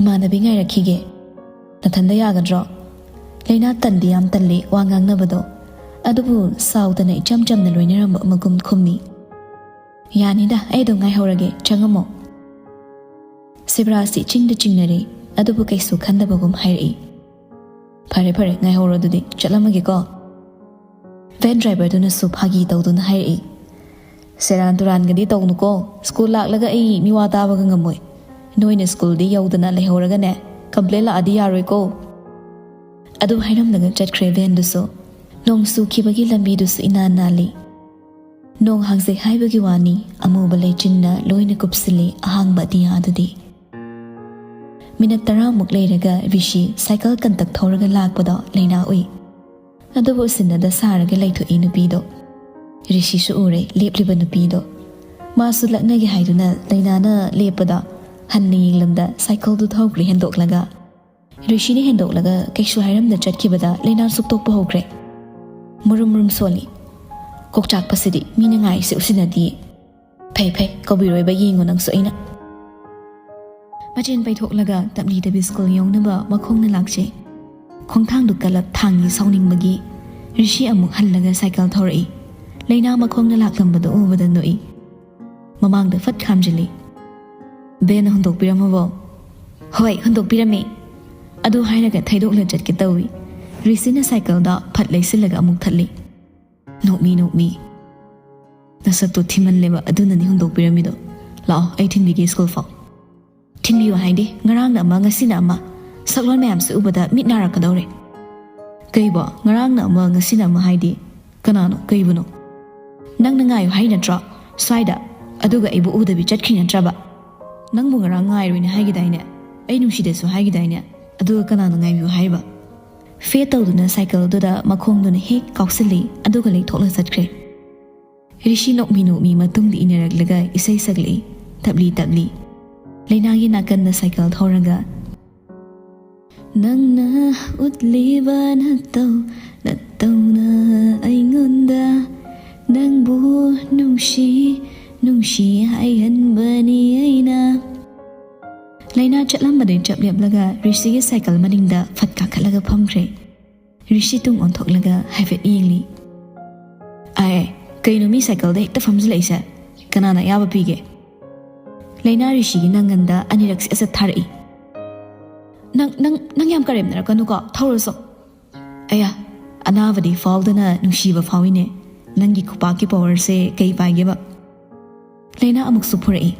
ꯏꯃꯥꯟꯅꯕꯤ ꯉꯥꯏꯔꯛꯈꯤꯒꯦ꯫ ꯅꯊꯟꯗ ꯌꯥꯒꯗ꯭ꯔꯣ?" ꯂꯩꯅꯥ ꯇꯟꯗꯤ ꯌꯥꯝ ꯇꯜꯂꯤ ꯋꯥ ꯉꯥꯡꯅꯕꯗꯣ, ꯑꯗꯨꯕꯨ ꯁꯥꯎꯗꯅ ꯏꯆꯝ ꯆꯝꯅ ꯂꯣꯏꯅꯔꯝꯕ ꯑꯃꯒꯨꯝ ꯈꯨꯝꯃꯤ꯫ "ꯌꯥꯅꯤꯗ, ꯑꯩ ꯑꯗꯨꯝ ꯉꯥꯏꯍꯧꯔꯒꯦ, ꯆꯪꯉꯝꯃꯣ꯫" ꯁꯤꯕꯔꯥꯖꯇꯤ ꯏꯆꯤꯡꯗ ꯆꯤꯡꯅꯔꯦ, ꯑꯗꯨꯕꯨ ꯀꯩꯁꯨ ꯈꯟꯗꯕꯒꯨꯝ ꯍꯥꯏꯔꯛꯏ꯫ "ꯐꯔꯦ ꯐꯔꯦ, ꯉꯥꯏꯍꯧꯔꯣ ꯑꯗꯨꯗꯤ, ꯆꯠꯂꯝꯃꯒꯦꯀꯣ꯫" ꯚꯦꯟ ꯗ꯭ꯔꯥꯏꯚꯔꯗꯨꯅꯁꯨ ꯐꯥꯒꯤ ꯇꯧꯗꯨꯅ ꯍꯥꯏꯔꯛꯏ꯫ "ꯁꯦꯔꯥꯟ ꯇꯨꯔꯥꯟꯒꯗꯤ ꯇꯧꯅꯨꯀꯣ, ꯁ꯭ꯀꯨꯜ ꯂꯥꯛꯂꯒ ꯑꯩ ꯃꯤꯋꯥ ꯇꯥꯕꯒ ꯉꯝꯃꯣꯏ꯫ ꯅꯣꯏꯅ ꯁ꯭ꯀꯨꯜꯗꯤ ꯌꯧꯗꯅ ꯂꯩꯍꯧꯔꯒꯅꯦ, ꯀꯝꯄ꯭ꯂꯦꯟ ꯂꯥꯛꯑꯗꯤ ꯌꯥꯔꯣꯏꯀꯣ꯫" ꯑꯗꯨ ꯍꯥꯏꯔꯝꯂꯒ ꯆꯠꯈ꯭ꯔꯦ ꯚꯦꯟꯗꯨꯁꯨ꯫ ꯅꯣꯡ ꯆꯨꯈꯤꯕꯒꯤ ꯂꯝꯕꯤꯗꯨꯁꯨ ꯏꯅꯥꯟ ꯅꯥꯜꯂꯤ꯫ ꯅꯣꯡ ꯍꯥꯡꯖꯩ ꯍꯥꯏꯕꯒꯤ ꯋꯥꯅꯤ, ꯑꯃꯨꯕ ꯂꯩꯆꯤꯟꯅ ꯂꯣꯏꯅ ꯀꯨꯞꯁꯤꯜꯂꯤ ꯑꯍꯥꯡꯕ ꯑꯇꯤꯌꯥ ꯑꯗꯨꯗꯤ꯫ ꯃꯤꯅꯠ ꯇꯔꯥꯃꯨꯛ ꯂꯩꯔꯒ ꯔꯤꯁꯤ ꯁꯥꯏꯀꯜ ꯀꯟꯇꯛ ꯊꯧꯔꯒ ꯂꯥꯛꯄꯗꯣ ꯂꯩꯅꯥ ꯎꯏ꯫ ꯑꯗꯨꯕꯨ ꯎꯁꯤꯟꯅꯗ ꯁꯥꯔꯒ ꯂꯩꯊꯣꯛꯏ ꯅꯨꯄꯤꯗꯣ꯫ ꯔꯤꯁꯤꯁꯨ ꯎꯔꯦ ꯂꯦꯞꯂꯤꯕ ꯅꯨꯄꯤꯗꯣ꯫ ꯃꯥꯁꯨ ꯂꯛꯅꯒꯦ ꯍꯥꯏꯗꯨꯅ ꯂꯩꯅꯥꯅ ꯂꯦꯞꯄꯗ ꯍꯟꯅ ꯌꯦꯡꯂꯝꯗ ꯁꯥꯏꯀꯜꯗꯨ ꯊꯧꯈ꯭ꯔꯦ ꯍꯦꯟꯗꯣꯛꯂꯒ꯫ ꯔꯤꯁꯤꯅ ꯍꯦꯟꯗꯣꯛꯂꯒ ꯀꯩꯁꯨ ꯍꯥꯏꯔꯝꯗ ꯆꯠꯈꯤꯕꯗ ꯂꯩꯅꯥ ꯁꯨꯛꯇꯣꯛꯄ ꯍꯧꯈ꯭ꯔꯦ꯫ ꯃꯨꯔꯨꯝ ꯃꯨꯔꯨꯝ ꯁꯣꯜꯂꯤ꯫ ꯀꯣꯛꯆꯥꯛꯄꯁꯤꯗꯤ ꯃꯤꯅ ꯉꯥꯏꯔꯤꯁꯦ ꯎꯁꯤꯟꯅꯗꯤꯌꯦ꯫ ꯐꯩ ꯐꯩ, ꯀꯧꯕꯤꯔꯣꯏꯕ ꯌꯦꯡꯉꯨ ꯅꯪꯁꯨ ꯑꯩꯅ꯫ ꯃꯆꯦꯟ ꯄꯩꯊꯣꯛꯂꯒ ꯇꯞꯂꯤ ꯇꯞꯂꯤ ꯁ꯭ꯀꯨꯜ ꯌꯧꯅꯕ ꯃꯈꯣꯡꯅ ꯂꯥꯛꯆꯩ꯫ ꯈꯣꯡꯊꯥꯡꯗꯨ ꯀꯜꯂꯞ ꯊꯥꯡꯉꯤ ꯁꯥꯎꯅꯤꯡꯕꯒꯤ꯫ ꯔꯤꯁꯤ ꯑꯃꯨꯛ ꯍꯜꯂꯒ ꯁꯥꯏꯀꯜ ꯊꯧꯔꯛꯏ꯫ ꯂꯩꯅꯥ ꯃꯈꯣꯡꯅ ꯂꯥꯛꯂꯝꯕꯗꯨ ꯎꯕꯗ ꯅꯣꯛꯏ꯫ ꯃꯃꯥꯡꯗ ꯐꯠ ꯈꯥꯝꯖꯤꯜꯂꯤ꯫ "ꯕꯦꯟꯅ ꯍꯨꯟꯗꯣꯛꯄꯤꯔꯝꯃꯕꯣ?" "ꯍꯣꯏ, ꯍꯨꯟꯗꯣꯛꯄꯤꯔꯝꯃꯦ꯫" ꯑꯗꯨ ꯍꯥꯏꯔꯒ ꯊꯩꯗꯣꯛꯂ ꯆꯠꯀꯦ ꯇꯧꯏ꯫ ꯔꯤꯁꯤꯅ ꯁꯥꯏꯀꯜꯗ ꯐꯠ ꯂꯩꯁꯤꯜꯂꯒ ꯑꯃꯨꯛ ꯊꯠꯂꯤ꯫ ꯅꯣꯛꯃꯤ ꯅꯣꯛꯃꯤ꯫ "ꯅꯁꯛꯇꯣ ꯊꯤꯃꯜꯂꯦꯕ, ꯑꯗꯨꯅꯅꯤ ꯍꯨꯟꯗꯣꯛꯄꯤꯔꯝꯃꯤꯗꯣ꯫ ꯂꯥꯛꯑꯣ, ꯑꯩ ꯊꯤꯟꯕꯤꯒꯦ ꯁ꯭ꯀꯨꯜ ꯐꯥꯎ꯫" "ꯊꯤꯟꯕꯤꯌꯨ ꯍꯥꯏꯗꯤ? ꯉꯔꯥꯡꯅ ꯑꯃ, ꯉꯁꯤꯅ ꯑꯃ꯫ ꯁꯛꯂꯣꯟ ꯃꯌꯥꯝꯁꯦ ꯎꯕꯗ ꯃꯤꯠ ꯅꯥꯔꯛꯀꯗꯧꯔꯦ꯫" "ꯀꯩꯕꯣ? ꯉꯔꯥꯡꯅ ꯑꯃ, ꯉꯁꯤꯅ ꯑꯃ ꯍꯥꯏꯗꯤ? ꯀꯅꯥꯅꯣ? ꯀꯩꯕꯨꯅꯣ?" "ꯅꯪꯅ ꯉꯥꯏꯌꯨ ꯍꯥꯏ ꯅꯠꯇ꯭ꯔꯣ? ꯁ꯭ꯋꯥꯏꯗ꯫ ꯑꯗꯨꯒ ꯑꯩꯕꯨ ꯎꯗꯕꯤ ꯆꯠꯈ꯭ꯔꯤ ꯅꯠꯇ꯭ꯔꯕ? ꯅꯪꯕꯨ ꯉꯔꯥꯡ ꯉꯥꯏꯔꯣꯏꯅ ꯍꯥꯏꯒꯤꯗꯥꯏꯅꯦ? ꯑꯩ ꯅꯨꯡꯁꯤꯗꯦꯁꯨ ꯍꯥꯏꯒꯤꯗꯥꯏꯅꯦ? ꯑꯗꯨꯒ ꯀꯅꯥꯅ ꯉꯥꯏꯕꯤꯌꯨ ꯍꯥꯏꯕ?" ꯐꯦꯠ ꯇꯧꯗꯨꯅ ꯁꯥꯏꯀꯜꯗꯨꯗ ꯃꯈꯣꯡꯗꯨꯅ ꯍꯦꯛ ꯀꯥꯎꯁꯤꯜꯂꯤ, ꯑꯗꯨꯒ ꯂꯩꯊꯣꯛꯂ ꯆꯠꯈ꯭ꯔꯦ꯫ ꯔꯤꯁꯤ ꯅꯣꯛꯃꯤ ꯅꯣꯛꯃꯤ ꯃꯇꯨꯡꯗ ꯏꯟꯅꯔꯛꯂꯒ ꯏꯁꯩ ꯁꯛꯂꯛꯏ, ꯇꯞꯂꯤ ꯇꯞꯂꯤ꯫ ꯂꯩꯅꯥꯒꯤ ꯅꯥꯀꯟꯗ ꯁꯥꯏꯀꯜ ꯊꯧꯔꯒ, "ꯅꯪꯅ ꯎꯠꯂꯤꯕ ꯅꯇꯧ ꯅꯇꯧꯅ ꯑꯩꯉꯣꯟꯗ ꯅꯪꯕꯨ ꯅꯨꯡꯁꯤ ꯅꯨꯡꯁꯤ ꯍꯥꯏꯍꯟꯕꯅꯤ ꯑꯩꯅ꯫" ꯂꯩꯅꯥ ꯆꯠꯂꯝꯕꯗꯩ ꯆꯞ ꯂꯦꯞꯂꯒ ꯔꯤꯁꯤꯒꯤ ꯁꯥꯏꯀꯜ ꯃꯅꯤꯡꯗ ꯐꯠ ꯀꯥꯈꯠꯂꯒ ꯐꯝꯈ꯭ꯔꯦ꯫ ꯔꯤꯁꯤ ꯇꯨꯡ ꯑꯣꯟꯊꯣꯛꯂꯒ ꯍꯥꯏꯐꯦꯠ ꯌꯦꯡꯂꯤ꯫ "ꯑꯥꯏ, ꯀꯩꯅꯣ ꯃꯤ ꯁꯥꯏꯀꯜꯗ ꯍꯦꯛꯇ ꯐꯝꯖꯤꯜꯂꯛꯏꯁꯦ? ꯀꯅꯥꯅ ꯑꯌꯥꯕ ꯄꯤꯒꯦ?" ꯂꯩꯅꯥ ꯔꯤꯁꯤꯒꯤ ꯅꯪꯒꯟꯗ ꯑꯅꯤꯔꯛ ꯁꯦꯠ ꯁꯦꯠ ꯊꯥꯔꯛꯏ꯫ "ꯅꯪ, ꯅꯪ, ꯅꯪ ꯌꯥꯝ ꯀꯔꯦꯝꯅꯔꯛꯀꯅꯨꯀꯣ, ꯊꯧꯔꯁꯣ꯫" "ꯑꯌꯥ, ꯑꯅꯥꯕꯗꯤ ꯐꯥꯎꯗꯅ ꯅꯨꯡꯁꯤꯕ ꯐꯥꯎꯏꯅꯦ꯫ ꯅꯪꯒꯤ ꯈꯨꯄꯥꯛꯀꯤ ꯄꯋꯥꯔꯁꯦ ꯀꯩ ꯄꯥꯏꯒꯦꯕ?" ꯂꯩꯅꯥ ꯑꯃꯨꯛꯁꯨ ꯐꯨꯔꯛꯏ꯫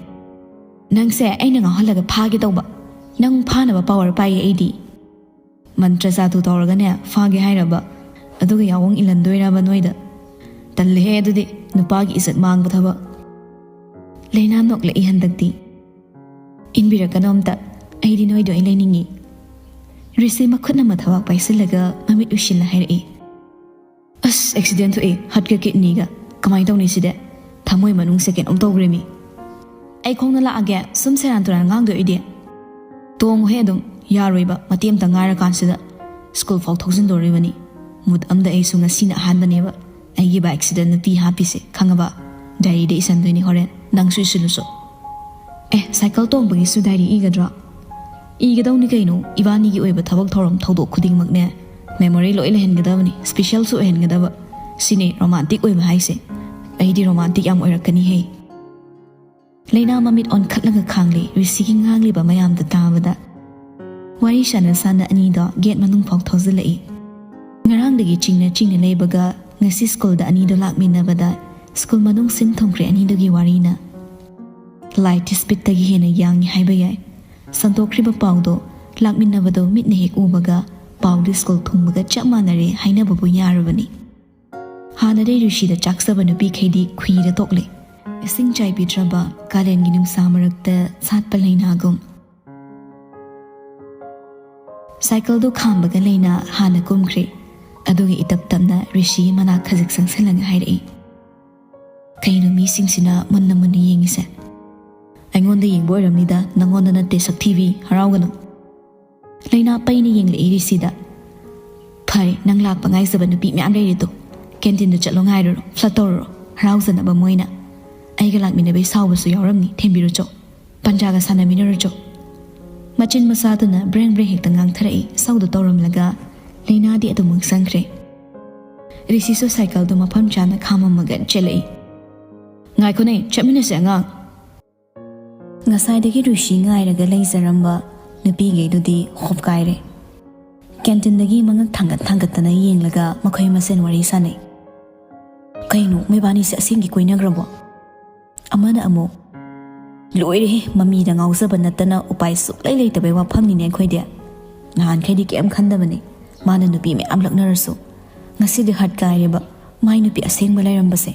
"ꯅꯪꯁꯦ ꯑꯩꯅ ꯉꯥꯎꯍꯜꯂꯒ ꯐꯥꯒꯦ ꯇꯧꯕ꯫ ꯅꯪ ꯐꯥꯅꯕ ꯄꯋꯥꯔ ꯄꯥꯏꯌꯦ ꯑꯩꯗꯤ꯫" "ꯃꯟꯇ꯭ꯔ ꯖꯥꯗꯨ ꯇꯧꯔꯒꯅꯦ ꯐꯥꯒꯦ ꯍꯥꯏꯔꯕ? ꯑꯗꯨꯒ ꯌꯥꯑꯣꯡ ꯏꯜꯍꯟꯗꯣꯏꯔꯕ ꯅꯣꯏꯗ? ꯇꯜꯂꯦꯍꯦ ꯑꯗꯨꯗꯤ, ꯅꯨꯄꯥꯒꯤ ꯏꯖꯠ ꯃꯥꯡꯕ ꯊꯕꯛ꯫" ꯂꯩꯅꯥ ꯅꯣꯛꯂꯛꯏ ꯍꯟꯗꯛꯇꯤ꯫ "ꯏꯟꯕꯤꯔꯛꯀꯅꯣ ꯑꯝꯇ꯫ ꯑꯩꯗꯤ ꯅꯣꯏꯗꯣ ꯑꯩ ꯂꯩꯅꯤꯡꯉꯤ꯫ ꯔꯤꯁꯤ ꯃꯈꯨꯠꯅ ꯃꯊꯕꯥꯛ ꯄꯥꯏꯁꯤꯜꯂꯒ ꯃꯃꯤꯠ ꯎꯏꯁꯤꯜꯂ ꯍꯥꯏꯔꯛꯏ꯫ ꯑꯁ, ꯑꯦꯛꯁꯤꯗꯦꯟ ꯊꯣꯛꯑꯦ, ꯍꯠꯀ ꯀꯤꯠꯅꯤꯒ꯫ ꯀꯃꯥꯏꯅ ꯇꯧꯅꯤ ꯁꯤꯗꯤ? ꯊꯃꯣꯏ ꯃꯅꯨꯡꯁꯦ ꯀꯩꯅꯣꯝ ꯇꯧꯈ꯭ꯔꯦꯃꯤ꯫ ꯑꯩ ꯈꯣꯡꯅ ꯂꯥꯛꯑꯒꯦ, ꯁꯨꯝ ꯁꯦꯔꯥꯟ ꯇꯨꯔꯥꯟ ꯉꯥꯡꯗꯣꯏ ꯑꯣꯏꯗꯤ꯫ ꯇꯣꯡꯉꯨꯍꯦ ꯑꯗꯨꯝ, ꯌꯥꯔꯣꯏꯕ, ꯃꯇꯦꯛ ꯑꯝꯇ ꯉꯥꯏꯔꯀꯥꯟꯁꯤꯗ꯫ ꯁ꯭ꯀꯨꯜ ꯐꯥꯎ ꯊꯧꯖꯤꯟꯗꯣꯔꯤꯕꯅꯤ꯫ ꯃꯨꯠ ꯑꯝꯗ ꯑꯩꯁꯨ ꯉꯁꯤꯅ ꯑꯍꯥꯟꯕꯅꯦꯕ ꯑꯩꯒꯤ ꯕꯥꯏꯛꯁꯤꯗ ꯅꯨꯄꯤ ꯍꯥꯞꯄꯤꯁꯦ, ꯈꯪꯉꯕ? ꯗꯥꯏꯔꯤꯗ ꯏꯁꯟꯗꯣꯏꯅꯤ ꯍꯣꯔꯦꯟ, ꯅꯪꯁꯨ ꯏꯁꯤꯜꯂꯨꯁꯨ꯫ ꯑꯦ, ꯁꯥꯏꯀꯜ ꯇꯣꯡꯕꯒꯤꯁꯨ ꯗꯥꯏꯔꯤ ꯏꯒꯗ꯭ꯔꯣ? ꯏꯒꯗꯧꯅꯤ ꯀꯩꯅꯣ, ꯏꯕꯥꯅꯤꯒꯤ ꯑꯣꯏꯕ ꯊꯕꯛ ꯊꯧꯔꯝ ꯊꯧꯗꯣꯛ ꯈꯨꯗꯤꯡꯃꯛꯅꯦ ꯃꯦꯃꯣꯔꯤ ꯂꯣꯏ ꯂꯩꯍꯟꯒꯗꯕꯅꯤ, ꯁ꯭ꯄꯤꯁꯦꯜꯁꯨ ꯑꯣꯏꯍꯟꯒꯗꯕ꯫ ꯁꯤꯅꯦ ꯔꯣꯃꯥꯟꯇꯤꯛ ꯑꯣꯏꯕ ꯍꯥꯏꯁꯦ꯫ ꯑꯩꯗꯤ ꯔꯣꯃꯥꯟꯇꯤꯛ ꯌꯥꯝ ꯑꯣꯏꯔꯛꯀꯅꯤꯍꯦ꯫ ꯂꯩꯅꯥ ꯃꯃꯤꯠ ꯑꯣꯟꯈꯠꯂꯒ ꯈꯥꯡꯂꯦ ꯔꯤꯁꯤꯒꯤ ꯉꯥꯡꯂꯤꯕ ꯃꯌꯥꯝꯗꯨ ꯇꯥꯕꯗ꯫ ꯋꯥꯔꯤ ꯁꯥꯟꯅ ꯁꯥꯟꯅ ꯑꯅꯤꯗꯣ ꯒꯦꯠ ꯃꯅꯨꯡ ꯐꯥꯎ ꯊꯧꯖꯤꯜꯂꯛꯏ꯫ ꯉꯔꯥꯡꯗꯒꯤ ꯆꯤꯡꯅ ꯆꯤꯡꯅ ꯂꯩꯕꯒ ꯉꯁꯤ ꯁ꯭ꯀꯨꯜꯗ ꯑꯅꯤꯗꯣ ꯂꯥꯛꯃꯤꯟꯅꯕꯗ ꯁ꯭ꯀꯨꯜ ꯃꯅꯨꯡ ꯁꯤꯟ ꯊꯨꯡꯈ꯭ꯔꯦ ꯑꯅꯤꯗꯨꯒꯤ ꯋꯥꯔꯤꯅ꯫ ꯂꯥꯏꯠ ꯁ꯭ꯄꯤꯠꯇꯒꯤ ꯍꯦꯟꯅ ꯌꯥꯡꯉꯤ ꯍꯥꯏꯕ ꯌꯥꯏ꯫ ꯁꯟꯗꯣꯛꯈ꯭ꯔꯤꯕ ꯄꯥꯎꯗꯣ ꯂꯥꯛꯃꯤꯟꯅꯕꯗꯣ ꯃꯤꯠꯅ ꯍꯦꯛ ꯎꯕꯒ ꯄꯥꯎꯗꯤ ꯁ꯭ꯀꯨꯜ ꯊꯨꯡꯕꯒ ꯆꯞ ꯃꯥꯟꯅꯔꯦ ꯍꯥꯏꯅꯕꯕꯨ ꯌꯥꯔꯕꯅꯤ꯫ ꯍꯥꯟꯅꯗꯩ ꯔꯤꯁꯤꯗ ꯆꯥꯛꯆꯕ ꯅꯨꯄꯤꯈꯩꯗꯤ ꯈꯨꯏꯗ ꯇꯣꯛꯂꯦ꯫ ꯏꯁꯤꯡ ꯆꯥꯏꯕꯤꯗ꯭ꯔꯕ ꯀꯥꯂꯦꯟꯒꯤ ꯅꯨꯡꯁꯥ ꯃꯔꯛꯇ ꯁꯥꯠꯄ ꯂꯩꯅꯥꯒꯨꯝ꯫ ꯁꯥꯏꯀꯜꯗꯨ ꯈꯥꯝꯕꯒ ꯂꯩꯅꯥ ꯍꯥꯟꯅ ꯀꯨꯝꯈ꯭ꯔꯦ꯫ ꯑꯗꯨꯒ ꯏꯇꯞ ꯇꯞꯅ ꯔꯤꯁꯤꯒꯤ ꯃꯅꯥꯛ ꯈꯖꯤꯛ ꯆꯪꯁꯤꯜꯂꯒ ꯍꯥꯏꯔꯛꯏ, "ꯀꯩꯅꯣ ꯃꯤꯁꯤꯡꯁꯤꯅ ꯃꯨꯟꯅ ꯃꯨꯟꯅ ꯌꯦꯡꯉꯤꯁꯦ? ꯑꯩꯉꯣꯟꯗ ꯌꯦꯡꯕ ꯑꯣꯏꯔꯝꯅꯤꯗ, ꯅꯪꯉꯣꯟꯗ ꯅꯠꯇꯦ, ꯁꯛꯊꯤꯕꯤ, ꯍꯔꯥꯎꯒꯅꯨ꯫" ꯂꯩꯅꯥ ꯄꯩꯅ ꯌꯦꯡꯂꯛꯏ ꯔꯤꯁꯤꯗ꯫ "ꯐꯔꯦ, ꯅꯪ ꯂꯥꯛꯄ ꯉꯥꯏꯖꯕ ꯅꯨꯄꯤ ꯃꯌꯥꯝ ꯂꯩꯔꯦꯗꯣ꯫ ꯀꯦꯟꯇꯤꯟꯗ ꯆꯠꯂꯣ, ꯉꯥꯏꯔꯨꯔꯣ, ꯐ꯭ꯂꯠ ꯇꯧꯔꯨꯔꯣ, ꯍꯔꯥꯎꯖꯅꯕ ꯃꯣꯏꯅ꯫ ꯑꯩꯒ ꯂꯥꯛꯃꯤꯟꯅꯕꯩ ꯁꯥꯎꯕꯁꯨ ꯌꯥꯎꯔꯝꯅꯤ, ꯊꯦꯝꯕꯤꯔꯨꯆꯣ꯫ ꯄꯟꯖꯥꯒ ꯁꯥꯟꯅꯃꯤꯟꯅꯔꯨꯆꯣ꯫" ꯃꯆꯤꯟ ꯃꯆꯥꯗꯨꯅ ꯕ꯭ꯔꯦꯡ ꯕ꯭ꯔꯦꯡ ꯍꯦꯛꯇ ꯉꯥꯡꯊꯔꯛꯏ꯫ ꯏꯁꯧꯗꯨ ꯇꯧꯔꯝꯂꯒ ꯂꯩꯅꯥꯗꯤ ꯑꯗꯨꯃꯛ ꯆꯪꯈ꯭ꯔꯦ꯫ ꯔꯤꯁꯤꯁꯨ ꯁꯥꯏꯀꯜꯗꯨ ꯃꯐꯝ ꯆꯥꯅ ꯈꯥꯝꯃꯝꯃꯒ ꯆꯦꯜꯂꯛꯏ꯫ "ꯉꯥꯏꯈꯣꯅꯦ, ꯆꯠꯃꯤꯟꯅꯁꯦ ꯑꯉꯥꯡ꯫" ꯉꯁꯥꯏꯗꯒꯤ ꯔꯤꯁꯤ ꯉꯥꯏꯔꯒ ꯂꯩꯖꯔꯝꯕ ꯅꯨꯄꯤꯈꯩꯗꯨꯗꯤ ꯍꯣꯞꯀꯥꯏꯔꯦ꯫ ꯀꯦꯟꯇꯤꯟꯗꯒꯤ ꯃꯉꯛ ꯊꯥꯡꯒꯠ ꯊꯥꯡꯒꯠꯇꯅ ꯌꯦꯡꯂꯒ ꯃꯈꯣꯏ ꯃꯁꯦꯟ ꯋꯥꯔꯤ ꯁꯥꯟꯅꯩ꯫ "ꯀꯩꯅꯣ, ꯃꯣꯏꯕꯥꯅꯤꯁꯦ ꯑꯁꯦꯡꯒꯤ ꯀꯣꯏꯅꯈ꯭ꯔꯕꯣ?" ꯑꯃꯅ ꯑꯃꯨꯛ, "ꯂꯣꯏꯔꯦꯍꯦ, ꯃꯃꯤꯗ ꯉꯥꯎꯖꯕ ꯅꯠꯇꯅ ꯎꯄꯥꯏ ꯁꯨꯛꯂꯩ ꯂꯩꯇꯕꯩ ꯋꯥꯐꯝꯅꯤꯅꯦ ꯑꯩꯈꯣꯏꯗꯤ꯫ ꯅꯍꯥꯟꯈꯩꯗꯤ ꯀꯩꯝ ꯈꯟꯗꯕꯅꯤ, ꯃꯥꯅ ꯅꯨꯄꯤ ꯃꯌꯥꯝ ꯂꯛꯅꯔꯁꯨ꯫ ꯉꯁꯤꯗꯤ ꯍꯠ ꯀꯥꯏꯔꯦꯕ, ꯃꯥꯏ ꯅꯨꯄꯤ ꯑꯁꯦꯡꯕ ꯂꯩꯔꯝꯕꯁꯦ꯫"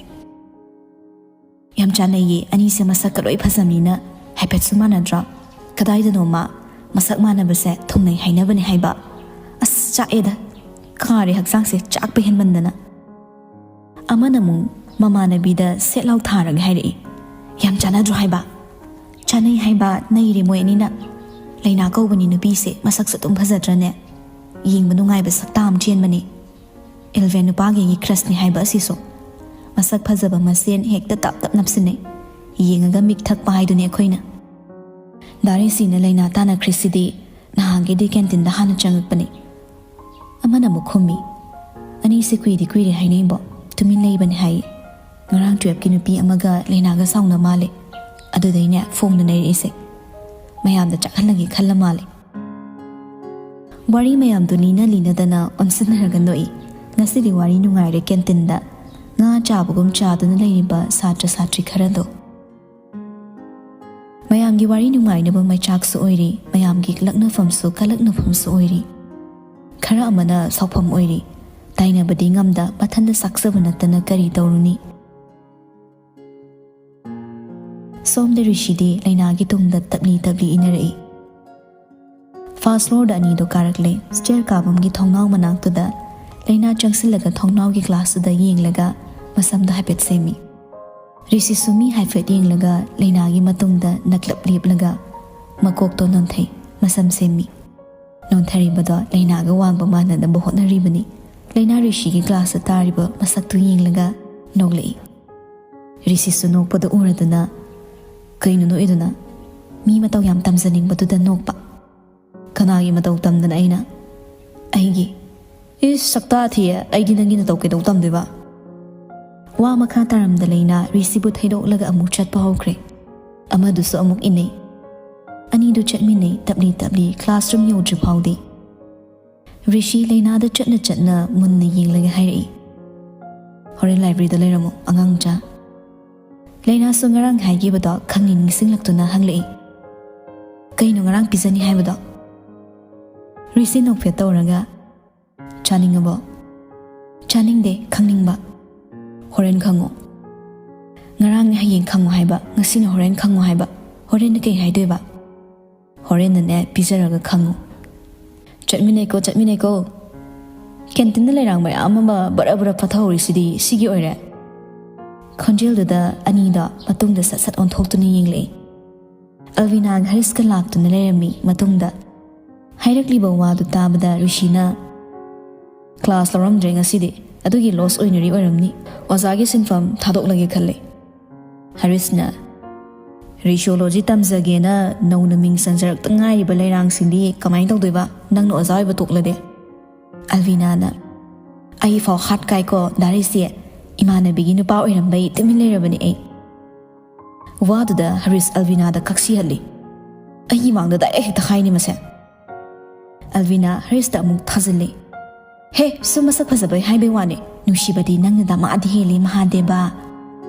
"ꯌꯥꯝ ꯆꯥꯟꯅꯩꯌꯦ, ꯑꯅꯤꯁꯦ ꯃꯁꯛꯀ ꯂꯣꯏ ꯐꯖꯕꯅꯤꯅ ꯍꯥꯏꯐꯦꯠꯁꯨ ꯃꯥꯟꯅꯗ꯭ꯔꯣ? ꯀꯗꯥꯏꯗꯅꯣꯃ ꯃꯁꯛ ꯃꯥꯟꯅꯕꯁꯦ ꯊꯨꯡꯅꯩ ꯍꯥꯏꯅꯕꯅꯦ ꯍꯥꯏꯕ꯫ ꯑꯁ, ꯆꯥꯛꯑꯦꯗ꯫ ꯈꯥꯔꯦ ꯍꯛꯆꯥꯡꯁꯦ ꯆꯥꯛꯄ ꯍꯦꯟꯃꯟꯗꯅ꯫ ꯑꯃꯅ ꯑꯃꯨꯛ ꯃꯃꯥꯟꯅꯕꯤꯗ ꯁꯦꯠ ꯂꯥꯎ ꯊꯥꯔꯒ ꯍꯥꯏꯔꯛꯏ꯫ "ꯌꯥꯝ ꯆꯥꯟꯅꯗ꯭ꯔꯣ ꯍꯥꯏꯕ?" "ꯆꯥꯅꯩ ꯍꯥꯏꯕ, ꯅꯩꯔꯦ ꯃꯣꯏ ꯑꯅꯤꯅ꯫ ꯂꯩꯅꯥ ꯀꯧꯕꯅꯤ ꯅꯨꯄꯤꯁꯦ, ꯃꯁꯛꯁꯨ ꯑꯗꯨꯝ ꯐꯖꯗ꯭ꯔꯅꯦ? ꯌꯦꯡꯕ ꯅꯨꯡꯉꯥꯏꯕ ꯁꯛꯇꯥ ꯑꯃ ꯆꯦꯟꯕꯅꯤ꯫ ꯑꯦꯜꯚꯦꯟ ꯅꯨꯄꯥꯒꯤ ꯀ꯭ꯔꯁꯅꯤ ꯍꯥꯏꯕ ꯑꯁꯤꯁꯨ꯫ ꯃꯁꯛ ꯐꯖꯕ ꯃꯁꯦꯟ ꯍꯦꯛꯇ ꯇꯞ ꯇꯞ ꯅꯞꯁꯤꯟꯅꯩ꯫ ꯌꯦꯡꯉꯒ ꯃꯤꯛ ꯊꯛꯄ ꯍꯥꯏꯗꯨꯅꯤ ꯑꯩꯈꯣꯏꯅ꯫ ꯗꯥ ꯔꯤꯁꯤꯅ ꯂꯩꯅꯥ ꯇꯥꯟꯅꯈ꯭ꯔꯤꯁꯤꯗꯤ ꯅꯍꯥꯟꯒꯩꯗꯤ ꯀꯦꯟꯇꯤꯟꯗ ꯍꯥꯟꯅ ꯆꯪꯉꯛꯄꯅꯤ꯫" ꯑꯃꯅ ꯑꯃꯨꯛ ꯈꯨꯝꯃꯤ, "ꯑꯅꯤꯁꯦ ꯀꯨꯏꯗꯤ ꯀꯨꯏꯔꯦ ꯍꯥꯏꯅꯩꯕꯣ, ꯇꯨꯃꯤꯟ ꯂꯩꯕꯅꯦ ꯍꯥꯏ꯫ ꯉꯔꯥꯡ ꯇꯨꯌꯦꯞꯀꯤ ꯅꯨꯄꯤ ꯑꯃꯒ ꯂꯩꯅꯥꯒ ꯁꯥꯎꯅ ꯃꯥꯜꯂꯦ꯫ ꯑꯗꯨꯗꯩꯅꯦ ꯐꯣꯡꯅ ꯅꯩꯔꯛꯏꯁꯦ꯫ ꯃꯌꯥꯝꯗ ꯆꯥꯛꯍꯜꯂꯒꯦ ꯈꯜꯂ ꯃꯥꯜꯂꯦ꯫" ꯋꯥꯔꯤ ꯃꯌꯥꯝꯗꯨ ꯂꯤꯅ ꯂꯤꯅꯗꯅ ꯑꯣꯟꯁꯤꯟꯅꯔꯒ ꯅꯣꯛꯏ꯫ ꯉꯁꯤꯗꯤ ꯋꯥꯔꯤ ꯅꯨꯡꯉꯥꯏꯔꯦ ꯀꯦꯟꯇꯤꯟꯗ꯫ ꯉꯥ ꯆꯥꯕꯒꯨꯝ ꯆꯥꯗꯨꯅ ꯂꯩꯔꯤꯕ ꯁꯥꯇ꯭ꯔ ꯁꯥꯇ꯭ꯔꯤ ꯈꯔꯗꯣ꯫ ꯃꯌꯥꯝꯒꯤ ꯋꯥꯔꯤ ꯅꯨꯡꯉꯥꯏꯅꯕ ꯃꯩꯆꯥꯛꯁꯨ ꯑꯣꯏꯔꯤ, ꯃꯌꯥꯝꯒꯤ ꯂꯛꯅꯐꯝꯁꯨ ꯀꯂꯛꯅꯐꯝꯁꯨ ꯑꯣꯏꯔꯤ꯫ ꯈꯔ ꯑꯃꯅ ꯁꯥꯎꯐꯝ ꯑꯣꯏꯔꯤ꯫ ꯇꯥꯏꯅꯕꯗꯤ ꯉꯝꯗ, ꯃꯊꯟꯗ ꯁꯥꯛꯆꯕ ꯅꯠꯇꯅ ꯀꯔꯤ ꯇꯧꯔꯨꯅꯤ? ꯁꯣꯝꯗ ꯔꯤꯁꯤꯗꯤ ꯂꯩꯅꯥꯒꯤ ꯇꯨꯡꯗ ꯇꯞꯂꯤ ꯇꯞꯂꯤ ꯏꯟꯅꯔꯛꯏ꯫ ꯐꯥꯔꯁ ꯐ꯭ꯂꯣꯔꯗ ꯑꯅꯤꯗꯣ ꯀꯥꯔꯛꯂꯦ꯫ ꯁ꯭ꯇꯦꯌꯔ ꯀꯥꯐꯝꯒꯤ ꯊꯣꯡꯅꯥꯎ ꯃꯅꯥꯛꯇꯨꯗ ꯂꯩꯅꯥ ꯆꯪꯁꯤꯜꯂꯒ ꯊꯣꯡꯅꯥꯎꯒꯤ ꯒ꯭ꯂꯥꯁꯇꯨꯗ ꯌꯦꯡꯂꯒ ꯃꯁꯝꯗꯣ ꯍꯥꯏꯐꯦꯠ ꯁꯦꯝꯃꯤ꯫ ꯔꯤꯁꯤꯁꯨ ꯃꯤ ꯍꯥꯏꯐꯦꯠ ꯌꯦꯡꯂꯒ ꯂꯩꯅꯥꯒꯤ ꯃꯇꯨꯡꯗ ꯅꯛꯂꯞ ꯂꯦꯞꯂꯒ ꯃꯀꯣꯛꯇꯣ ꯅꯣꯟꯊꯩ, ꯃꯁꯝ ꯁꯦꯝꯃꯤ꯫ ꯅꯣꯟꯊꯔꯤꯕꯗꯣ ꯂꯩꯅꯥꯒ ꯋꯥꯡꯕ ꯃꯥꯟꯅꯅꯕ ꯍꯣꯠꯅꯔꯤꯕꯅꯤ꯫ ꯂꯩꯅꯥ ꯔꯤꯁꯤꯒꯤ ꯒ꯭ꯂꯥꯁꯇ ꯇꯥꯔꯤꯕ ꯃꯁꯛꯇꯨ ꯌꯦꯡꯂꯒ ꯅꯣꯛꯂꯛꯏ꯫ ꯔꯤꯁꯤꯁꯨ ꯅꯣꯛꯄꯗꯨ ꯎꯔꯗꯨꯅ, "ꯀꯩꯅꯣ ꯅꯣꯛꯏꯗꯨꯅ?" ꯃꯤ ꯃꯇꯧ ꯌꯥꯝ ꯇꯝꯖꯅꯤꯡꯕꯗꯨꯗ ꯅꯣꯛꯄ꯫ "ꯀꯅꯥꯒꯤ ꯃꯇꯧ ꯇꯝꯗꯅ ꯑꯩꯅ?" "ꯑꯩꯒꯤ꯫" "ꯏꯁ, ꯁꯛꯇꯥ ꯊꯤꯌꯦ, ꯑꯩꯗꯤ ꯅꯪꯒꯤ ꯅꯇꯧ ꯀꯩꯗꯧ ꯇꯝꯗꯣꯏꯕ?" ꯋꯥ ꯃꯈꯥ ꯇꯥꯔꯝꯗ ꯂꯩꯅꯥ ꯔꯤꯁꯤꯕꯨ ꯊꯩꯗꯣꯛꯂꯒ ꯑꯃꯨꯛ ꯆꯠꯄ ꯍꯧꯈ꯭ꯔꯦ꯫ ꯑꯃꯗꯨꯁꯨ ꯑꯃꯨꯛ ꯏꯟꯅꯩ꯫ ꯑꯅꯤꯗꯨ ꯆꯠꯃꯤꯟꯅꯩ, ꯇꯞꯂꯤ ꯇꯞꯂꯤ ꯀ꯭ꯂꯥꯁꯔꯨꯝ ꯌꯧꯗ꯭ꯔꯤ ꯐꯥꯎꯗꯤ꯫ ꯔꯤꯁꯤ ꯂꯩꯅꯥꯗ ꯆꯠꯅ ꯆꯠꯅ ꯃꯨꯟꯅ ꯌꯦꯡꯂꯒ ꯍꯥꯏꯔꯛꯏ, "ꯍꯣꯔꯦꯟ ꯂꯥꯏꯕ꯭ꯔꯦꯔꯤꯗ ꯂꯩꯔꯝꯃꯣ, ꯑꯉꯥꯡ ꯃꯆꯥ꯫" ꯂꯩꯅꯥꯁꯨ ꯉꯔꯥꯡ ꯍꯥꯏꯈꯤꯕꯗꯣ ꯈꯪꯅꯤꯡ ꯅꯤꯡꯁꯤꯡꯂꯛꯇꯨꯅ ꯍꯪꯂꯛꯏ, "ꯀꯩꯅꯣ ꯉꯔꯥꯡ ꯄꯤꯖꯅꯤ ꯍꯥꯏꯕꯗꯣ?" ꯔꯤꯁꯤ ꯅꯣꯛꯐꯦꯠ ꯇꯧꯔꯒ, "ꯆꯥꯅꯤꯡꯉꯕꯣ?" "ꯆꯥꯅꯤꯡꯗꯦ, ꯈꯪꯅꯤꯡꯕ꯫" "ꯍꯣꯔꯦꯟ ꯈꯪꯉꯣ꯫ ꯉꯔꯥꯡꯅ ꯍꯌꯦꯡ ꯈꯪꯉꯣ ꯍꯥꯏꯕ, ꯉꯁꯤꯅ ꯍꯣꯔꯦꯟ ꯈꯪꯉꯣ ꯍꯥꯏꯕ꯫ ꯍꯣꯔꯦꯟꯅ ꯀꯩ ꯍꯥꯏꯗꯣꯏꯕ?" ꯍꯣꯔꯦꯟꯅꯅꯦ ꯄꯤꯖꯔꯒ ꯈꯪꯉꯨ꯫ ꯆꯠꯃꯤꯟꯅꯩꯀꯣ, ꯆꯠꯃꯤꯟꯅꯩꯀꯣ꯫ ꯀꯦꯟꯇꯤꯟꯗ ꯂꯩꯔꯥꯡ ꯃꯌꯥꯝ ꯑꯃ ꯕꯔ ꯕꯔ ꯄꯠꯊꯍꯧꯔꯤꯁꯤꯗꯤ ꯁꯤꯒꯤ ꯑꯣꯏꯔꯦ꯫ ꯈꯣꯟꯖꯦꯜꯗꯨꯗ ꯑꯅꯤꯗꯣ ꯃꯇꯨꯡꯗ ꯁꯠ ꯁꯠ ꯑꯣꯟꯊꯣꯛꯇꯨꯅ ꯌꯦꯡꯂꯛꯏ꯫ ꯑꯜꯕꯤꯅꯥꯒ ꯍꯔꯤꯁꯀ ꯂꯥꯛꯇꯨꯅ ꯂꯩꯔꯝꯃꯤ ꯃꯇꯨꯡꯗ꯫ ꯍꯥꯏꯔꯛꯂꯤꯕ ꯋꯥꯗꯨ ꯇꯥꯕꯗ ꯔꯤꯁꯤꯅ ꯀ꯭ꯂꯥꯁ ꯂꯧꯔꯝꯗ꯭ꯔꯦ ꯉꯁꯤꯗꯤ, ꯑꯗꯨꯒꯤ ꯂꯣꯁ ꯑꯣꯏꯅꯔꯤ ꯑꯣꯏꯔꯝꯅꯤ꯫ ꯑꯣꯖꯥꯒꯤ ꯁꯤꯟꯐꯝ ꯊꯥꯗꯣꯛꯂꯒꯦ ꯈꯜꯂꯦ꯫ ꯍꯔꯤꯁꯅ, "ꯔꯤꯁꯤꯑꯣꯂꯣꯖꯤ ꯇꯝꯖꯒꯦꯅ ꯅꯧꯅ ꯃꯤꯡ ꯆꯟꯖꯔꯛꯇ ꯉꯥꯏꯔꯤꯕ ꯂꯩꯔꯥꯡꯁꯤꯡꯗꯤ ꯀꯃꯥꯏꯅ ꯇꯧꯗꯣꯏꯕ, ꯅꯪꯅ ꯑꯣꯖꯥ ꯑꯣꯏꯕ ꯇꯣꯛꯂꯗꯤ?" ꯑꯜꯕꯤꯅꯥꯅ, "ꯑꯩ ꯐꯥꯎ ꯍꯥꯠ ꯀꯥꯏꯀꯣ ꯗꯥ ꯔꯤꯁꯤ, ꯏꯃꯥꯟꯅꯕꯤꯒꯤ ꯅꯨꯄꯥ ꯑꯣꯏꯔꯝꯕꯩ ꯇꯨꯃꯤꯟ ꯂꯩꯔꯕꯅꯤ ꯑꯩ꯫" ꯋꯥꯗꯨꯗ ꯍꯔꯤꯁ ꯑꯜꯕꯤꯅꯥꯗ ꯀꯛꯁꯤꯍꯜꯂꯤ꯫ "ꯑꯩꯒꯤ ꯃꯥꯡꯗ ꯗꯥꯏꯔꯦꯛ ꯍꯦꯛꯇ ꯍꯥꯏꯅꯤ ꯃꯁꯦ꯫" ꯑꯜꯕꯤꯅꯥ ꯍꯔꯤꯁꯇ ꯑꯃꯨꯛ ꯊꯥꯖꯤꯜꯂꯤ꯫ "ꯍꯦ, ꯁꯨꯝ ꯃꯁꯛ ꯐꯖꯕꯩ ꯍꯥꯏꯕꯩ ꯋꯥꯅꯤ, ꯅꯨꯡꯁꯤꯕꯗꯤ ꯅꯪꯅ ꯗꯃꯥꯗꯤ ꯍꯦꯜꯂꯤ ꯃꯍꯥꯗꯦꯕ꯫"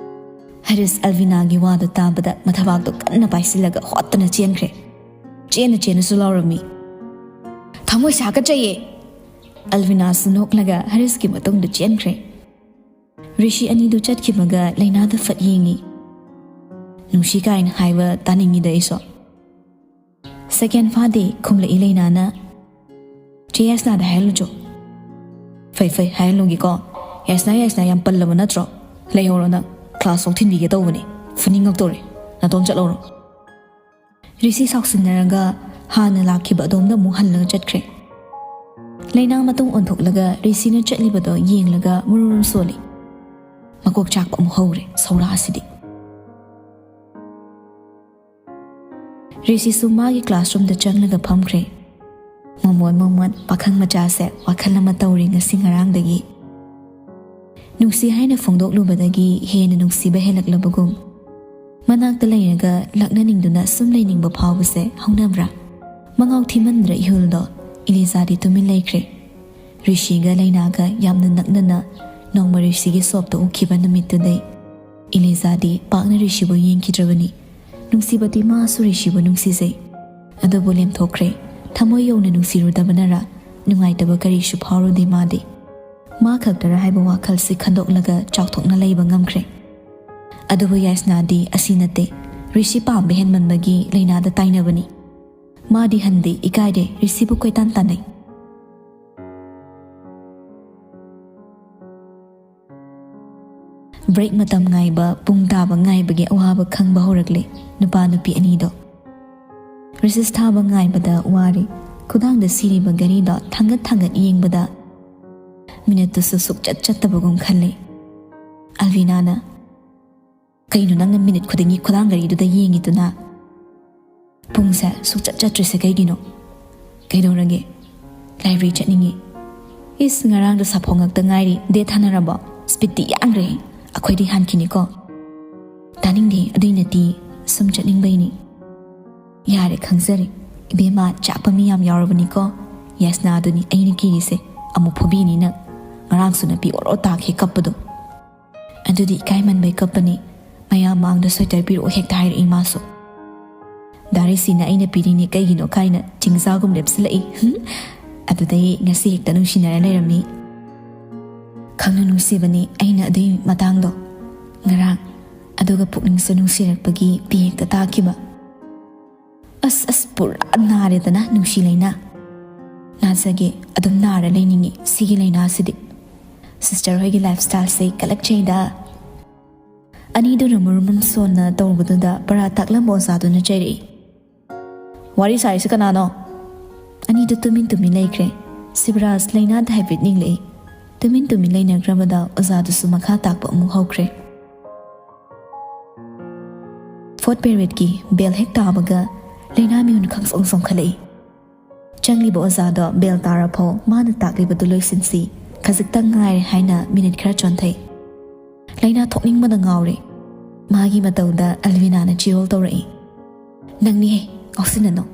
ꯍꯔꯤꯁ ꯑꯜꯕꯤꯅꯥꯒꯤ ꯋꯥꯗꯨ ꯇꯥꯕꯗ ꯃꯊꯕꯥꯛꯇꯣ ꯀꯟꯅ ꯄꯥꯏꯁꯤꯜꯂꯒ ꯍꯣꯠꯇꯅ ꯆꯦꯟꯈ꯭ꯔꯦ꯫ ꯆꯦꯟꯅ ꯆꯦꯟꯅꯁꯨ ꯂꯥꯎꯔꯝꯃꯤ, "ꯊꯃꯣꯏꯁꯦ ꯍꯥꯀꯠꯆꯩꯌꯦ!" ꯑꯜꯕꯤꯅꯥꯁꯨ ꯅꯣꯛꯂꯒ ꯍꯔꯤꯁꯀꯤ ꯃꯇꯨꯡꯗ ꯆꯦꯟꯈ꯭ꯔꯦ꯫ ꯔꯤꯁꯤ ꯑꯅꯤꯗꯨ ꯆꯠꯈꯤꯕꯒ ꯂꯩꯅꯥꯗ ꯐꯠ ꯌꯦꯡꯉꯤ꯫ "ꯅꯨꯡꯁꯤ ꯀꯥꯏꯅ ꯍꯥꯏꯕ ꯇꯥꯅꯤꯡꯉꯤꯗ ꯑꯩꯁꯨ꯫" ꯁꯦꯀꯦꯟ ꯐꯥꯗꯦ ꯈꯨꯝꯂꯛꯏ ꯂꯩꯅꯥꯅ꯫ "ꯆꯦ ꯌꯥꯏꯁꯅꯥꯗ ꯍꯥꯏꯍꯜꯂꯨꯆꯣ꯫" "ꯐꯩ ꯐꯩ, ꯍꯥꯏꯍꯜꯂꯨꯒꯦꯀꯣ꯫ ꯌꯥꯏꯁꯅꯥ, ꯌꯥꯏꯁꯅꯥ ꯌꯥꯝ ꯄꯜꯂꯕ ꯅꯠꯇ꯭ꯔꯣ? ꯂꯩꯍꯧꯔꯣ ꯅꯪ, ꯀ꯭ꯂꯥꯁ ꯐꯥꯎ ꯊꯤꯟꯕꯤꯒꯦ ꯇꯧꯕꯅꯦ꯫ ꯐꯨꯅꯤꯡꯉꯛꯇꯧꯔꯦ꯫ ꯅꯇꯣꯝ ꯆꯠꯍꯧꯔꯣ꯫" ꯔꯤꯁꯤ ꯁꯥꯎꯁꯤꯟꯅꯔꯒ ꯍꯥꯟꯅ ꯂꯥꯛꯈꯤꯕ ꯑꯗꯣꯝꯗ ꯑꯃꯨꯛ ꯍꯜꯂꯒ ꯆꯠꯈ꯭ꯔꯦ꯫ ꯂꯩꯅꯥ ꯃꯇꯨꯡ ꯑꯣꯟꯊꯣꯛꯂꯒ ꯔꯤꯁꯤꯅ ꯆꯠꯂꯤꯕꯗꯣ ꯌꯦꯡꯂꯒ ꯃꯨꯔꯨꯝ ꯁꯣꯜꯂꯤ꯫ ꯃꯀꯣꯛ ꯆꯥꯛꯄ ꯑꯃꯨꯛ ꯍꯧꯔꯦ ꯁꯧꯔꯥꯁꯤꯗꯤ꯫ ꯔꯤꯁꯤꯁꯨ ꯃꯥꯒꯤ ꯀ꯭ꯂꯥꯁꯔꯨꯝꯗ ꯆꯪꯂꯒ ꯐꯝꯈ꯭ꯔꯦ꯫ ꯃꯣꯃꯣꯟ ꯃꯣꯃꯣꯟ, ꯄꯥꯈꯪ ꯃꯆꯥꯁꯦ ꯋꯥꯈꯜ ꯑꯃ ꯇꯧꯔꯤ ꯉꯁꯤ ꯉꯔꯥꯡꯗꯒꯤ꯫ ꯅꯨꯡꯁꯤ ꯍꯥꯏꯅ ꯐꯣꯡꯗꯣꯛꯂꯨꯕꯗꯒꯤ ꯍꯦꯟꯅ ꯅꯨꯡꯁꯤꯕ ꯍꯦꯜꯂꯛꯂꯕꯒꯨꯝ꯫ ꯃꯅꯥꯛꯇ ꯂꯩꯔꯒ ꯂꯛꯅꯅꯤꯡꯗꯨꯅ ꯁꯨꯝ ꯂꯩꯅꯤꯡꯕ ꯐꯥꯎꯕꯁꯦ ꯍꯧꯅꯕ꯭ꯔꯥ? ꯃꯉꯥꯎ ꯊꯤꯃꯟꯗ꯭ꯔ ꯏꯍꯨꯜꯗꯣ? ꯏꯂꯤꯖꯥꯗꯤ ꯇꯨꯃꯤꯟ ꯂꯩꯈ꯭ꯔꯦ꯫ ꯔꯤꯁꯤꯒ ꯂꯩꯅꯥꯒ ꯌꯥꯝꯅ ꯅꯛꯅꯅ ꯅꯣꯡꯃ ꯔꯤꯁꯤꯒꯤ ꯁꯣꯞꯇ ꯎꯈꯤꯕ ꯅꯨꯃꯤꯠꯇꯨꯗꯩ ꯏꯂꯤꯖꯥꯗꯤ ꯄꯥꯛꯅ ꯔꯤꯁꯤꯕꯨ ꯌꯦꯡꯈꯤꯗ꯭ꯔꯕꯅꯤ꯫ ꯅꯨꯡꯁꯤꯕꯗꯤ ꯃꯥꯁꯨ ꯔꯤꯁꯤꯕꯨ ꯅꯨꯡꯁꯤꯖꯩ꯫ ꯑꯗꯨꯕꯨ ꯂꯦꯝꯊꯣꯛꯈ꯭ꯔꯦ꯫ ꯊꯃꯣꯏ ꯌꯧꯅ ꯅꯨꯡꯁꯤꯔꯨꯗꯕꯅꯔ ꯅꯨꯡꯉꯥꯏꯇꯕ ꯀꯔꯤꯁꯨ ꯐꯥꯎꯔꯨꯗꯦ ꯃꯥꯗꯤ꯫ ꯃꯥ ꯈꯛꯇꯔ ꯍꯥꯏꯕ ꯋꯥꯈꯜꯁꯤ ꯈꯟꯗꯣꯛꯂꯒ ꯆꯥꯎꯊꯣꯛꯅ ꯂꯩꯕ ꯉꯝꯈ꯭ꯔꯦ꯫ ꯑꯗꯨꯕꯨ ꯌꯥꯏꯁꯅꯥꯗꯤ ꯑꯁꯤ ꯅꯠꯇꯦ꯫ ꯔꯤꯁꯤ ꯄꯥꯝꯕ ꯍꯦꯟꯃꯟꯕꯒꯤ ꯂꯩꯅꯥꯗ ꯇꯥꯏꯅꯕꯅꯤ꯫ ꯃꯥꯗꯤ ꯍꯟꯗꯦ, ꯏꯀꯥꯏꯔꯦ, ꯔꯤꯁꯤꯕꯨ ꯀꯣꯏꯇꯥꯟ ꯇꯥꯟꯅꯩ꯫ ꯕ꯭ꯔꯦꯛ ꯃꯇꯝ ꯉꯥꯏꯕ, ꯄꯨꯡ ꯇꯥꯕ ꯉꯥꯏꯕꯒꯤ ꯑꯋꯥꯕ ꯈꯪꯕ ꯍꯧꯔꯛꯂꯦ ꯅꯨꯄꯥ ꯅꯨꯄꯤ ꯑꯅꯤꯗꯣ꯫ ꯔꯤꯁꯦꯁ ꯊꯥꯕ ꯉꯥꯏꯕꯗ ꯋꯥꯔꯦ꯫ ꯈꯨꯗꯥꯡꯗ ꯁꯤꯔꯤꯕ ꯘꯔꯤꯗꯣ ꯊꯥꯡꯒꯠ ꯊꯥꯡꯒꯠ ꯌꯦꯡꯕꯗ ꯃꯤꯅꯠꯇꯨꯁꯨ ꯁꯨꯛꯆꯠ ꯆꯠꯇꯕꯒꯨꯝ ꯈꯜꯂꯦ꯫ ꯑꯜꯕꯤꯅꯥꯅ, "ꯀꯩꯅꯣ ꯅꯪꯅ ꯃꯤꯅꯤꯠ ꯈꯨꯗꯤꯡꯒꯤ ꯈꯨꯗꯥꯡ ꯘꯔꯤꯗꯨꯗ ꯌꯦꯡꯉꯤꯗꯨꯅ? ꯄꯨꯡꯁꯦ ꯁꯨꯛꯆꯠ ꯆꯠꯇ꯭ꯔꯤꯁꯦ ꯀꯩꯒꯤꯅꯣ? ꯀꯩꯗꯧꯔꯒꯦ? ꯂꯥꯏꯕ꯭ꯔꯦꯔꯤ ꯆꯠꯅꯤꯡꯉꯤ꯫ ꯏꯁ, ꯉꯔꯥꯡꯗꯣ ꯁꯥꯐꯣꯡꯉꯛꯇ ꯉꯥꯏꯔꯤ, ꯗꯦꯠ ꯊꯥꯅꯔꯕꯣ? ꯁ꯭ꯄꯤꯠꯇꯤ ꯌꯥꯡꯈ꯭ꯔꯦ꯫ ꯑꯩꯈꯣꯏꯗꯤ ꯍꯥꯟꯈꯤꯅꯤꯀꯣ꯫ ꯇꯥꯅꯤꯡꯗꯦ, ꯑꯗꯨꯏ ꯅꯠꯇꯦ, ꯁꯨꯝ ꯆꯠꯅꯤꯡꯕꯩꯅꯤ꯫" "ꯌꯥꯔꯦ, ꯈꯪꯖꯔꯦ꯫ ꯏꯕꯦꯝꯃ, ꯆꯥꯛꯄ ꯃꯤ ꯌꯥꯝ ꯌꯥꯎꯔꯕꯅꯤꯀꯣ꯫ ꯌꯥꯁꯅꯥꯗꯨꯅꯤ ꯑꯩꯅ ꯀꯤꯔꯤꯁꯦ꯫ ꯑꯃꯨꯛ ꯐꯨꯕꯤꯅꯤ ꯅꯪ꯫ ꯉꯔꯥꯡꯁꯨ ꯅꯨꯄꯤ ꯑꯣꯔꯣ ꯇꯥꯈꯤ ꯀꯞꯄꯗꯣ꯫ ꯑꯗꯨꯗꯤ ꯏꯀꯥꯏꯃꯟꯕꯩ ꯀꯞꯄꯅꯤ꯫ ꯃꯌꯥꯝ ꯃꯥꯡꯗ ꯁ꯭ꯋꯦꯇꯔ ꯄꯤꯔꯛꯑꯣ ꯍꯦꯛꯇ ꯍꯥꯏꯔꯛꯏ ꯃꯥꯁꯨ꯫ ꯗꯥ ꯔꯤꯁꯤꯅ ꯑꯩꯅ ꯄꯤꯔꯤꯅꯤ ꯀꯩꯒꯤꯅꯣ ꯀꯥꯏꯅ ꯆꯤꯡꯖꯥꯒꯨꯝ ꯂꯦꯞꯁꯤꯜꯂꯛꯏ꯫ ꯑꯗꯨꯗꯩ ꯉꯁꯤ ꯍꯦꯛꯇ ꯅꯨꯡꯁꯤꯅꯔ ꯂꯩꯔꯝꯃꯤ꯫ ꯈꯪꯅꯨ ꯅꯨꯡꯁꯤꯕꯅꯤ ꯑꯩꯅ ꯑꯗꯨꯏ ꯃꯇꯥꯡꯗꯣ꯫ ꯉꯔꯥꯡ ꯑꯗꯨꯒ ꯄꯨꯛꯅꯤꯡꯁꯨ ꯅꯨꯡꯁꯤꯔꯛꯄꯒꯤ ꯄꯤ ꯍꯦꯛꯇ ꯇꯥꯈꯤꯕ꯫ ꯑꯁ, ꯑꯁ, ꯄꯨꯔꯥ ꯅꯥꯔꯦꯗꯅ ꯅꯨꯡꯁꯤ ꯂꯩꯅꯥ꯫ ꯅꯥꯖꯒꯦ, ꯑꯗꯨꯝ ꯅꯥꯔ ꯂꯩꯅꯤꯡꯉꯤ ꯁꯤꯒꯤ ꯂꯩꯅꯥꯁꯤꯗꯤ꯫ ꯁꯤꯁꯇꯔ ꯍꯣꯏꯒꯤ ꯂꯥꯏꯐ ꯁ꯭ꯇꯥꯏꯜꯁꯦ ꯀꯜꯂꯛꯆꯩꯗ꯫ ꯑꯅꯤꯗꯨꯅ ꯃꯔꯨꯝ ꯃꯔꯨꯝ ꯁꯣꯟꯅ ꯇꯧꯕꯗꯨꯗ ꯄꯔꯥ ꯇꯥꯛꯂꯝꯕ ꯑꯣꯖꯥꯗꯨꯅ ꯆꯩꯔꯛꯏ꯫ "ꯋꯥꯔꯤ ꯁꯥꯔꯤꯁꯤ ꯀꯅꯥꯅꯣ?" ꯑꯅꯤꯗꯨ ꯇꯨꯃꯤꯟ ꯇꯨꯃꯤꯟ ꯂꯩꯈ꯭ꯔꯦ꯫ ꯁꯤꯕꯔꯥꯖ ꯂꯩꯅꯥꯗ ꯍꯥꯏꯐꯦꯠ ꯅꯤꯡꯂꯛꯏ꯫ ꯇꯨꯃꯤꯟ ꯇꯨꯃꯤꯟ ꯂꯩꯅꯈ꯭ꯔꯕꯗ ꯑꯣꯖꯥꯗꯨꯁꯨ ꯃꯈꯥ ꯇꯥꯛꯄ ꯑꯃꯨꯛ ꯍꯧꯈ꯭ꯔꯦ꯫ ꯐꯣꯔꯠ ꯄꯦꯔꯤꯌꯗꯀꯤ ꯕꯦꯜ ꯍꯦꯛ ꯇꯥꯕꯒ ꯂꯩꯅꯥ ꯃꯤꯍꯨꯟ ꯈꯪꯆꯣꯡ ꯆꯣꯡꯈꯠꯂꯛꯏ꯫ ꯆꯪꯂꯤꯕ ꯑꯣꯖꯥꯗꯣ ꯕꯦꯜ ꯇꯥꯔꯐꯥꯎ ꯃꯥꯅ ꯇꯥꯛꯂꯤꯕꯗꯨ ꯂꯣꯏꯁꯤꯟꯁꯤ, ꯈꯖꯤꯛꯇꯪ ꯉꯥꯏꯔꯦ ꯍꯥꯏꯅ ꯃꯤꯅꯤꯠ ꯈꯔ ꯆꯣꯟꯊꯩ꯫ ꯂꯩꯅꯥ ꯊꯣꯛꯅꯤꯡꯕꯅ ꯉꯥꯎꯔꯦ꯫ ꯃꯥꯒꯤ ꯃꯇꯧꯗ ꯑꯜꯕꯤꯅꯥꯅ ꯆꯤꯔꯣꯜ ꯇꯧꯔꯛꯏ꯫ "ꯅꯪꯅꯤꯍꯦ, ꯉꯥꯎꯁꯤꯟꯅꯅꯨ꯫"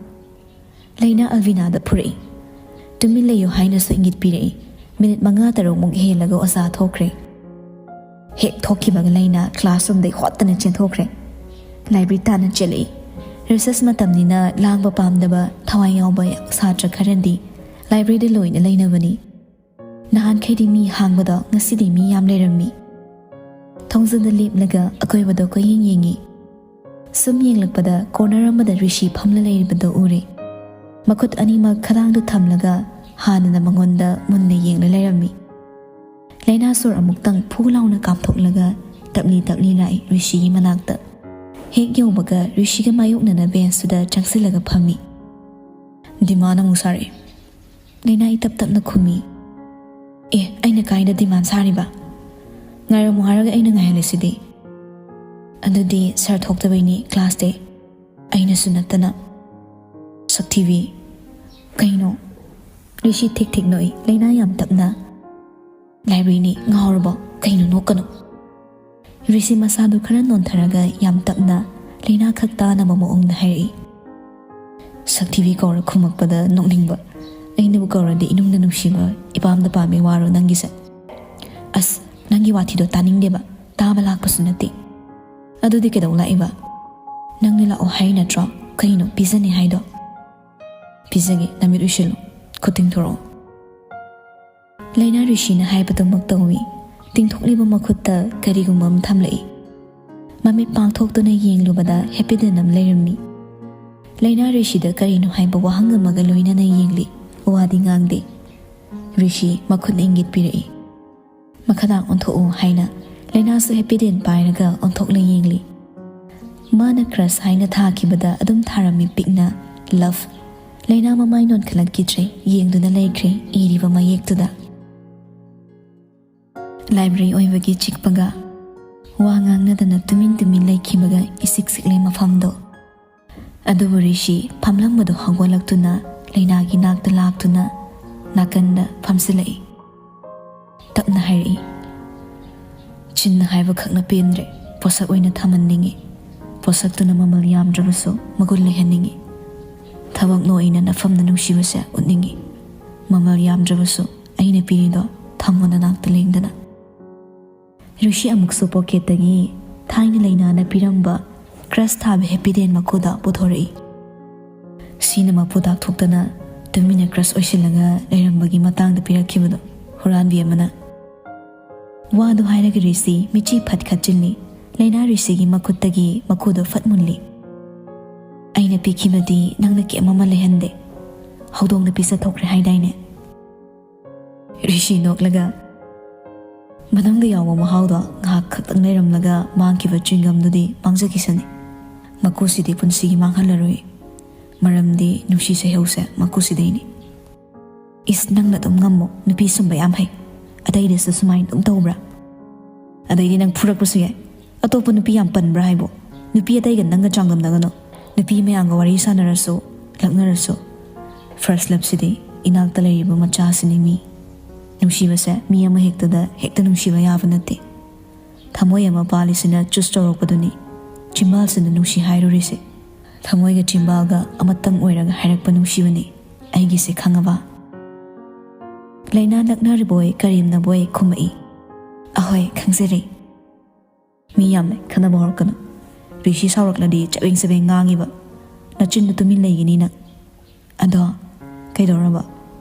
ꯂꯩꯅꯥ ꯑꯜꯕꯤꯅꯥꯗ ꯐꯨꯔꯛꯏ꯫ ꯇꯨꯃꯤꯟ ꯂꯩꯌꯨ ꯍꯥꯏꯅꯁꯨ ꯏꯪꯒꯤꯠ ꯄꯤꯔꯛꯏ꯫ ꯃꯤꯅꯤꯠ ꯃꯉꯥ ꯇꯔꯨꯛꯃꯨꯛ ꯍꯦꯜꯂꯒ ꯑꯣꯖꯥ ꯊꯣꯛꯈ꯭ꯔꯦ꯫ ꯍꯦꯛ ꯊꯣꯛꯈꯤꯕꯒ ꯂꯩꯅꯥ ꯀ꯭ꯂꯥꯁꯔꯨꯝꯗꯩ ꯍꯣꯠꯇꯅ ꯆꯦꯟꯊꯣꯛꯈ꯭ꯔꯦ꯫ ꯂꯥꯏꯕ꯭ꯔꯦꯔꯤ ꯇꯥꯟꯅ ꯆꯦꯜꯂꯛꯏ꯫ ꯔꯤꯁꯦꯁ ꯃꯇꯝꯅꯤꯅ ꯂꯥꯡꯕ ꯄꯥꯝꯗꯕ ꯊꯋꯥꯏ ꯌꯥꯎꯕ ꯁꯥꯇ꯭ꯔ ꯈꯔꯗꯤ ꯂꯥꯏꯕ꯭ꯔꯦꯔꯤꯗ ꯂꯣꯏꯅ ꯂꯩꯅꯕꯅꯤ꯫ ꯅꯍꯥꯟꯈꯩꯗꯤ ꯃꯤ ꯍꯥꯡꯕꯗꯣ ꯉꯁꯤꯗꯤ ꯃꯤ ꯌꯥꯝ ꯂꯩꯔꯝꯃꯤ꯫ ꯊꯣꯡꯖꯤꯟꯗ ꯂꯦꯞꯂꯒ ꯑꯀꯣꯏꯕꯗꯣ ꯀꯣꯏꯌꯦꯡ ꯌꯦꯡꯉꯤ꯫ ꯁꯨꯝ ꯌꯦꯡꯂꯛꯄꯗ ꯀꯣꯔꯅꯔ ꯑꯃꯗ ꯔꯤꯁꯤ ꯐꯝꯂ ꯂꯩꯔꯤꯕꯗꯣ ꯎꯔꯦ꯫ ꯃꯈꯨꯠ ꯑꯅꯤꯃꯛ ꯈꯗꯥꯡꯗ ꯊꯝꯂꯒ ꯍꯥꯟꯅꯅ ꯃꯉꯣꯟꯗ ꯃꯨꯟꯅ ꯌꯦꯡꯂ ꯂꯩꯔꯝꯃꯤ꯫ ꯂꯩꯅꯥ ꯁꯣꯔ ꯑꯃꯨꯛꯇꯪ ꯐꯨ ꯂꯥꯎꯅ ꯀꯥꯝꯊꯣꯛꯂꯒ ꯇꯞꯂꯤ ꯇꯞꯂꯤ ꯂꯥꯛꯏ ꯔꯤꯁꯤꯒꯤ ꯃꯅꯥꯛꯇ꯫ ꯍꯦꯛ ꯌꯧꯕꯒ ꯔꯤꯁꯤꯒ ꯃꯥꯌꯣꯛꯅꯅ ꯕꯦꯟꯁꯇꯨꯗ ꯆꯪꯁꯤꯜꯂꯒ ꯐꯝꯃꯤ꯫ "ꯗꯤꯃꯥꯟ ꯑꯃꯨꯛ ꯁꯥꯔꯛꯑꯦ?" ꯂꯩꯅꯥ ꯏꯇꯞ ꯇꯞꯅ ꯈꯨꯝꯃꯤ꯫ "ꯑꯦ, ꯑꯩꯅ ꯀꯥꯏꯗ ꯗꯤꯃꯥꯟ ꯁꯥꯔꯤꯕ? ꯉꯥꯏꯔꯝꯃꯨ ꯍꯥꯏꯔꯒ ꯑꯩꯅ ꯉꯥꯏꯍꯜꯂꯤꯁꯤꯗꯤ?" "ꯑꯗꯨꯗꯤ ꯁꯥꯔ ꯊꯣꯛꯇꯕꯩꯅꯤ class day꯫ ꯑꯩꯅꯁꯨ ꯅꯠꯇꯅ꯫" "ꯁꯛꯊꯤꯕꯤ, ꯀꯩꯅꯣ?" ꯔꯤꯁꯤ ꯊꯤꯛ ꯊꯤꯛ ꯅꯣꯛꯏ꯫ ꯂꯩꯅꯥ ꯌꯥꯝ ꯇꯞꯅ, "ꯂꯥꯏꯕ꯭ꯔꯦꯔꯤꯅꯤ, ꯉꯥꯎꯔꯕꯣ? ꯀꯩꯅꯣ ꯅꯣꯛꯀꯅꯣ?" ꯔꯤꯁꯤ ꯃꯁꯥꯗꯨ ꯈꯔ ꯅꯣꯟꯊꯔꯒ ꯌꯥꯝ ꯇꯞꯅ, ꯂꯩꯅꯥ ꯈꯛ ꯇꯥꯅꯕ ꯃꯑꯣꯡꯗ ꯍꯥꯏꯔꯛꯏ꯫ "ꯁꯛꯊꯤꯕꯤ ꯀꯧꯔ ꯈꯨꯝꯃꯛꯄꯗ ꯅꯣꯛꯅꯤꯡꯕ꯫ ꯑꯩꯅꯕꯨ ꯀꯧꯔꯗꯤ ꯏꯅꯨꯡꯗ ꯅꯨꯡꯁꯤꯕ, ꯏꯄꯥꯝꯗ ꯄꯥꯝꯃꯤ ꯋꯥꯔꯣ ꯅꯪꯒꯤꯁꯦ? ꯑꯁ, ꯅꯪꯒꯤ ꯋꯥꯊꯤꯗꯣ ꯇꯥꯅꯤꯡꯗꯦꯕ, ꯇꯥꯕ ꯂꯥꯛꯄꯁꯨ ꯅꯠꯇꯦ꯫ ꯑꯗꯨꯗꯤ ꯀꯩꯗꯧ ꯂꯥꯛꯏꯕ? ꯅꯪꯅ ꯂꯥꯛꯑꯣ ꯍꯥꯏ ꯅꯠꯇ꯭ꯔꯣ? ꯀꯩꯅꯣ ꯄꯤꯖꯅꯤ ꯍꯥꯏꯗꯣ? ꯄꯤꯖꯒꯦ, ꯅꯃꯤꯠ ꯎꯏꯁꯤꯜꯂꯨ, ꯈꯨꯠ ꯇꯤꯡꯊꯣꯔꯛꯑꯣ꯫" ꯂꯩꯅꯥ ꯔꯤꯁꯤꯅ ꯍꯥꯏꯕꯗꯨꯃꯛ ꯇꯧꯏ꯫ ꯇꯤꯡꯊꯣꯛꯂꯤꯕ ꯃꯈꯨꯠꯇ ꯀꯔꯤꯒꯨꯝꯕ ꯑꯃ ꯊꯝꯂꯛꯏ꯫ ꯃꯃꯤꯠ ꯄꯥꯡꯊꯣꯛꯇꯨꯅ ꯌꯦꯡꯂꯨꯕꯗ ꯍꯦꯄꯤꯗꯦꯟ ꯑꯃ ꯂꯩꯔꯝꯃꯤ꯫ ꯂꯩꯅꯥ ꯔꯤꯁꯤꯗ ꯀꯔꯤꯅꯣ ꯍꯥꯏꯕ ꯋꯥꯍꯪ ꯑꯃꯒ ꯂꯣꯏꯅꯅ ꯌꯦꯡꯂꯤ꯫ ꯋꯥꯗꯤ ꯉꯥꯡꯗꯦ꯫ ꯔꯤꯁꯤ ꯃꯈꯨꯠꯅ ꯏꯪꯒꯤꯠ ꯄꯤꯔꯛꯏ꯫ "ꯃꯈꯥꯗ ꯑꯣꯟꯊꯣꯛꯎ" ꯍꯥꯏꯅ ꯂꯩꯅꯥꯁꯨ ꯍꯦꯄꯤꯗꯦꯟ ꯄꯥꯏꯔꯒ ꯑꯣꯟꯊꯣꯛꯂ ꯌꯦꯡꯂꯤ꯫ ꯃꯥꯅ crush ꯍꯥꯏꯅ ꯊꯥꯈꯤꯕꯗ ꯑꯗꯨꯝ ꯊꯥꯔꯝꯃꯤ ꯄꯤꯛꯅ love꯫ ꯂꯩꯅꯥ ꯃꯃꯥꯏ ꯅꯣꯟꯈꯠꯂꯛꯈꯤꯗ꯭ꯔꯦ, ꯌꯦꯡꯗꯨꯅ ꯂꯩꯈ꯭ꯔꯦ ꯏꯔꯤꯕ ꯃꯌꯦꯛꯇꯨꯗ꯫ ꯂꯥꯏꯕ꯭ꯔꯦꯔꯤ ꯑꯣꯏꯕꯒꯤ ꯆꯤꯛꯄꯒ ꯋꯥ ꯉꯥꯡꯅꯗꯅ ꯇꯨꯃꯤꯟ ꯇꯨꯃꯤꯟ ꯂꯩꯈꯤꯕꯒ ꯏꯁꯤꯛ ꯁꯤꯛꯂꯦ ꯃꯐꯝꯗꯣ꯫ ꯑꯗꯨꯕꯨ ꯔꯤꯁꯤ ꯐꯝꯂꯝꯕꯗꯨ ꯍꯧꯒꯠꯂꯛꯇꯨꯅ ꯂꯩꯅꯥꯒꯤ ꯅꯥꯛꯇ ꯂꯥꯛꯇꯨꯅ ꯅꯥꯀꯟꯗ ꯐꯝꯁꯤꯜꯂꯛꯏ꯫ ꯇꯞꯅ ꯍꯥꯏꯔꯛꯏ, "ꯆꯤꯟꯅ ꯍꯥꯏꯕꯈꯛꯅ ꯄꯦꯟꯗ꯭ꯔꯦ, ꯄꯣꯠꯁꯛ ꯑꯣꯏꯅ ꯊꯝꯍꯟꯅꯤꯡꯏ꯫ ꯄꯣꯠꯁꯛꯇꯨꯅ ꯃꯃꯜ ꯌꯥꯝꯗ꯭ꯔꯕꯁꯨ ꯃꯒꯨꯟ ꯂꯩꯍꯟꯅꯤꯡꯏ꯫ ꯊꯕꯛ ꯅꯣꯏꯅ ꯅꯐꯝꯗ ꯅꯨꯡꯁꯤꯕꯁꯦ ꯎꯠꯅꯤꯡꯏ꯫ ꯃꯃꯜ ꯌꯥꯝꯗ꯭ꯔꯕꯁꯨ ꯑꯩꯅ ꯄꯤꯔꯤꯗꯣ ꯊꯝꯃꯣ ꯅꯅꯥꯛꯇ ꯂꯦꯡꯗꯅ꯫" ꯔꯤꯁꯤ ꯑꯃꯨꯛꯁꯨ ꯄꯣꯀꯦꯠꯇꯒꯤ ꯊꯥꯏꯅ ꯂꯩꯅꯥꯅ ꯄꯤꯔꯝꯕ crush ꯊꯥꯕ ꯍꯦꯄꯤꯗꯦꯟ ꯃꯀꯨꯗ ꯄꯨꯊꯣꯔꯛꯏ꯫ ꯁꯤꯅ ꯃꯄꯨ ꯇꯥꯛꯊꯣꯛꯇꯅ ꯇꯨꯃꯤꯟꯅ crush ꯑꯣꯏꯁꯤꯜꯂꯒ ꯂꯩꯔꯝꯕꯒꯤ ꯃꯇꯥꯡꯗ ꯄꯤꯔꯛꯈꯤꯕꯗꯣ ꯍꯨꯔꯥꯟꯕꯤ ꯑꯃꯅ꯫ ꯋꯥꯗꯨ ꯍꯥꯏꯔꯒ ꯔꯤꯁꯤ ꯃꯤꯠꯆꯤ ꯐꯠ ꯈꯠꯆꯤꯜꯂꯤ꯫ ꯂꯩꯅꯥ ꯔꯤꯁꯤꯒꯤ ꯃꯈꯨꯠꯇꯒꯤ ꯃꯀꯨꯗꯣ ꯐꯠ ꯃꯨꯜꯂꯤ꯫ "ꯑꯩꯅ ꯄꯤꯈꯤꯕꯗꯤ ꯅꯪꯅ ꯀꯩꯝ ꯑꯃ ꯂꯩꯍꯟꯗꯦ꯫ ꯍꯧꯗꯣꯡꯗ ꯄꯤꯖꯊꯣꯛꯈ꯭ꯔꯦ ꯍꯥꯏꯗꯥꯏꯅꯦ? ꯔꯤꯁꯤ ꯅꯣꯛꯂꯒ, "ꯃꯅꯨꯡꯗ ꯌꯥꯎꯕ ꯃꯍꯥꯎꯗꯣ ꯉꯥꯏꯍꯥꯛ ꯈꯛꯇꯪ ꯂꯩꯔꯝꯂꯒ ꯃꯥꯡꯈꯤꯕ ꯆ꯭ꯋꯤꯡꯒꯝꯗꯨꯗꯤ ꯃꯥꯡꯖꯈꯤꯁꯅꯤ꯫ ꯃꯀꯨꯁꯤꯗꯤ ꯄꯨꯟꯁꯤꯒꯤ ꯃꯥꯡꯍꯜꯂꯔꯣꯏ, ꯃꯔꯝꯗꯤ ꯅꯨꯡꯁꯤ ꯁꯩꯍꯧꯁꯦ ꯃꯀꯨꯁꯤꯗꯩꯅꯤ꯫" "ꯏꯁ, ꯅꯪꯅ ꯑꯗꯨꯝ ꯉꯝꯃꯣ, ꯅꯨꯄꯤ ꯁꯨꯝꯕ ꯌꯥꯝ ꯍꯩ, ꯑꯇꯩꯗꯁꯨ ꯁꯨꯃꯥꯏꯅ ꯑꯗꯨꯝ ꯇꯧꯕ꯭ꯔꯥ? ꯑꯗꯩꯗꯤ ꯅꯪ ꯐꯨꯔꯛꯄꯁꯨ ꯌꯥꯏ꯫ ꯑꯇꯣꯞꯄ ꯅꯨꯄꯤ ꯌꯥꯝ ꯄꯟꯕ꯭ꯔꯥ ꯍꯥꯏꯕꯣ? ꯅꯨꯄꯤ ꯑꯇꯩꯒ ꯅꯪꯒ ꯆꯥꯡꯗꯝꯅꯒꯅꯨ꯫ ꯅꯨꯄꯤ ꯃꯌꯥꯝꯒ ꯋꯥꯔꯤ ꯁꯥꯟꯅꯔꯁꯨ, ꯂꯛꯅꯔꯁꯨ, first loveꯁꯤꯗꯤ ꯏꯅꯥꯛꯇ ꯂꯩꯔꯤꯕ ꯃꯆꯥꯁꯤꯅꯤ ꯃꯤ꯫ ꯅꯨꯡꯁꯤꯕꯁꯦ ꯃꯤ ꯑꯃ ꯍꯦꯛꯇꯗ ꯍꯦꯛꯇ ꯅꯨꯡꯁꯤꯕ ꯌꯥꯕ ꯅꯠꯇꯦ꯫ ꯊꯃꯣꯏ ꯑꯃ ꯄꯥꯜꯂꯤꯁꯤꯅ choose ꯇꯧꯔꯛꯄꯗꯨꯅꯤ, ꯆꯤꯝꯕꯥꯜꯁꯤꯅ ꯅꯨꯡꯁꯤ ꯍꯥꯏꯔꯨꯔꯤꯁꯦ꯫ ꯊꯃꯣꯏꯒ ꯆꯤꯝꯕꯥꯜꯒ ꯑꯃꯇꯪ ꯑꯣꯏꯔꯒ ꯍꯥꯏꯔꯛꯄ ꯅꯨꯡꯁꯤꯕꯅꯤ ꯑꯩꯒꯤꯁꯦ, ꯈꯪꯉꯕ?" ꯂꯩꯅꯥ ꯅꯛꯅꯔꯤꯕꯣꯏ ꯀꯔꯦꯝꯅꯕꯣꯏ ꯈꯨꯝꯃꯛꯏ꯫ "ꯑꯍꯣꯏ, ꯈꯪꯖꯔꯦ꯫" "ꯃꯤ ꯌꯥꯝꯅ ꯈꯟꯅꯕ ꯍꯧꯔꯛꯀꯅꯨ꯫ ꯔꯤꯁꯤ ꯁꯥꯎꯔꯛꯂꯗꯤ ꯆꯕꯦꯡ ꯆꯕꯦꯡ ꯉꯥꯡꯉꯤꯕ꯫ ꯅꯆꯤꯟꯗꯨ ꯇꯨꯃꯤꯟ ꯂꯩꯒꯅꯤ ꯅꯪ꯫ ꯑꯗꯣ ꯀꯩꯗꯧꯔꯕ?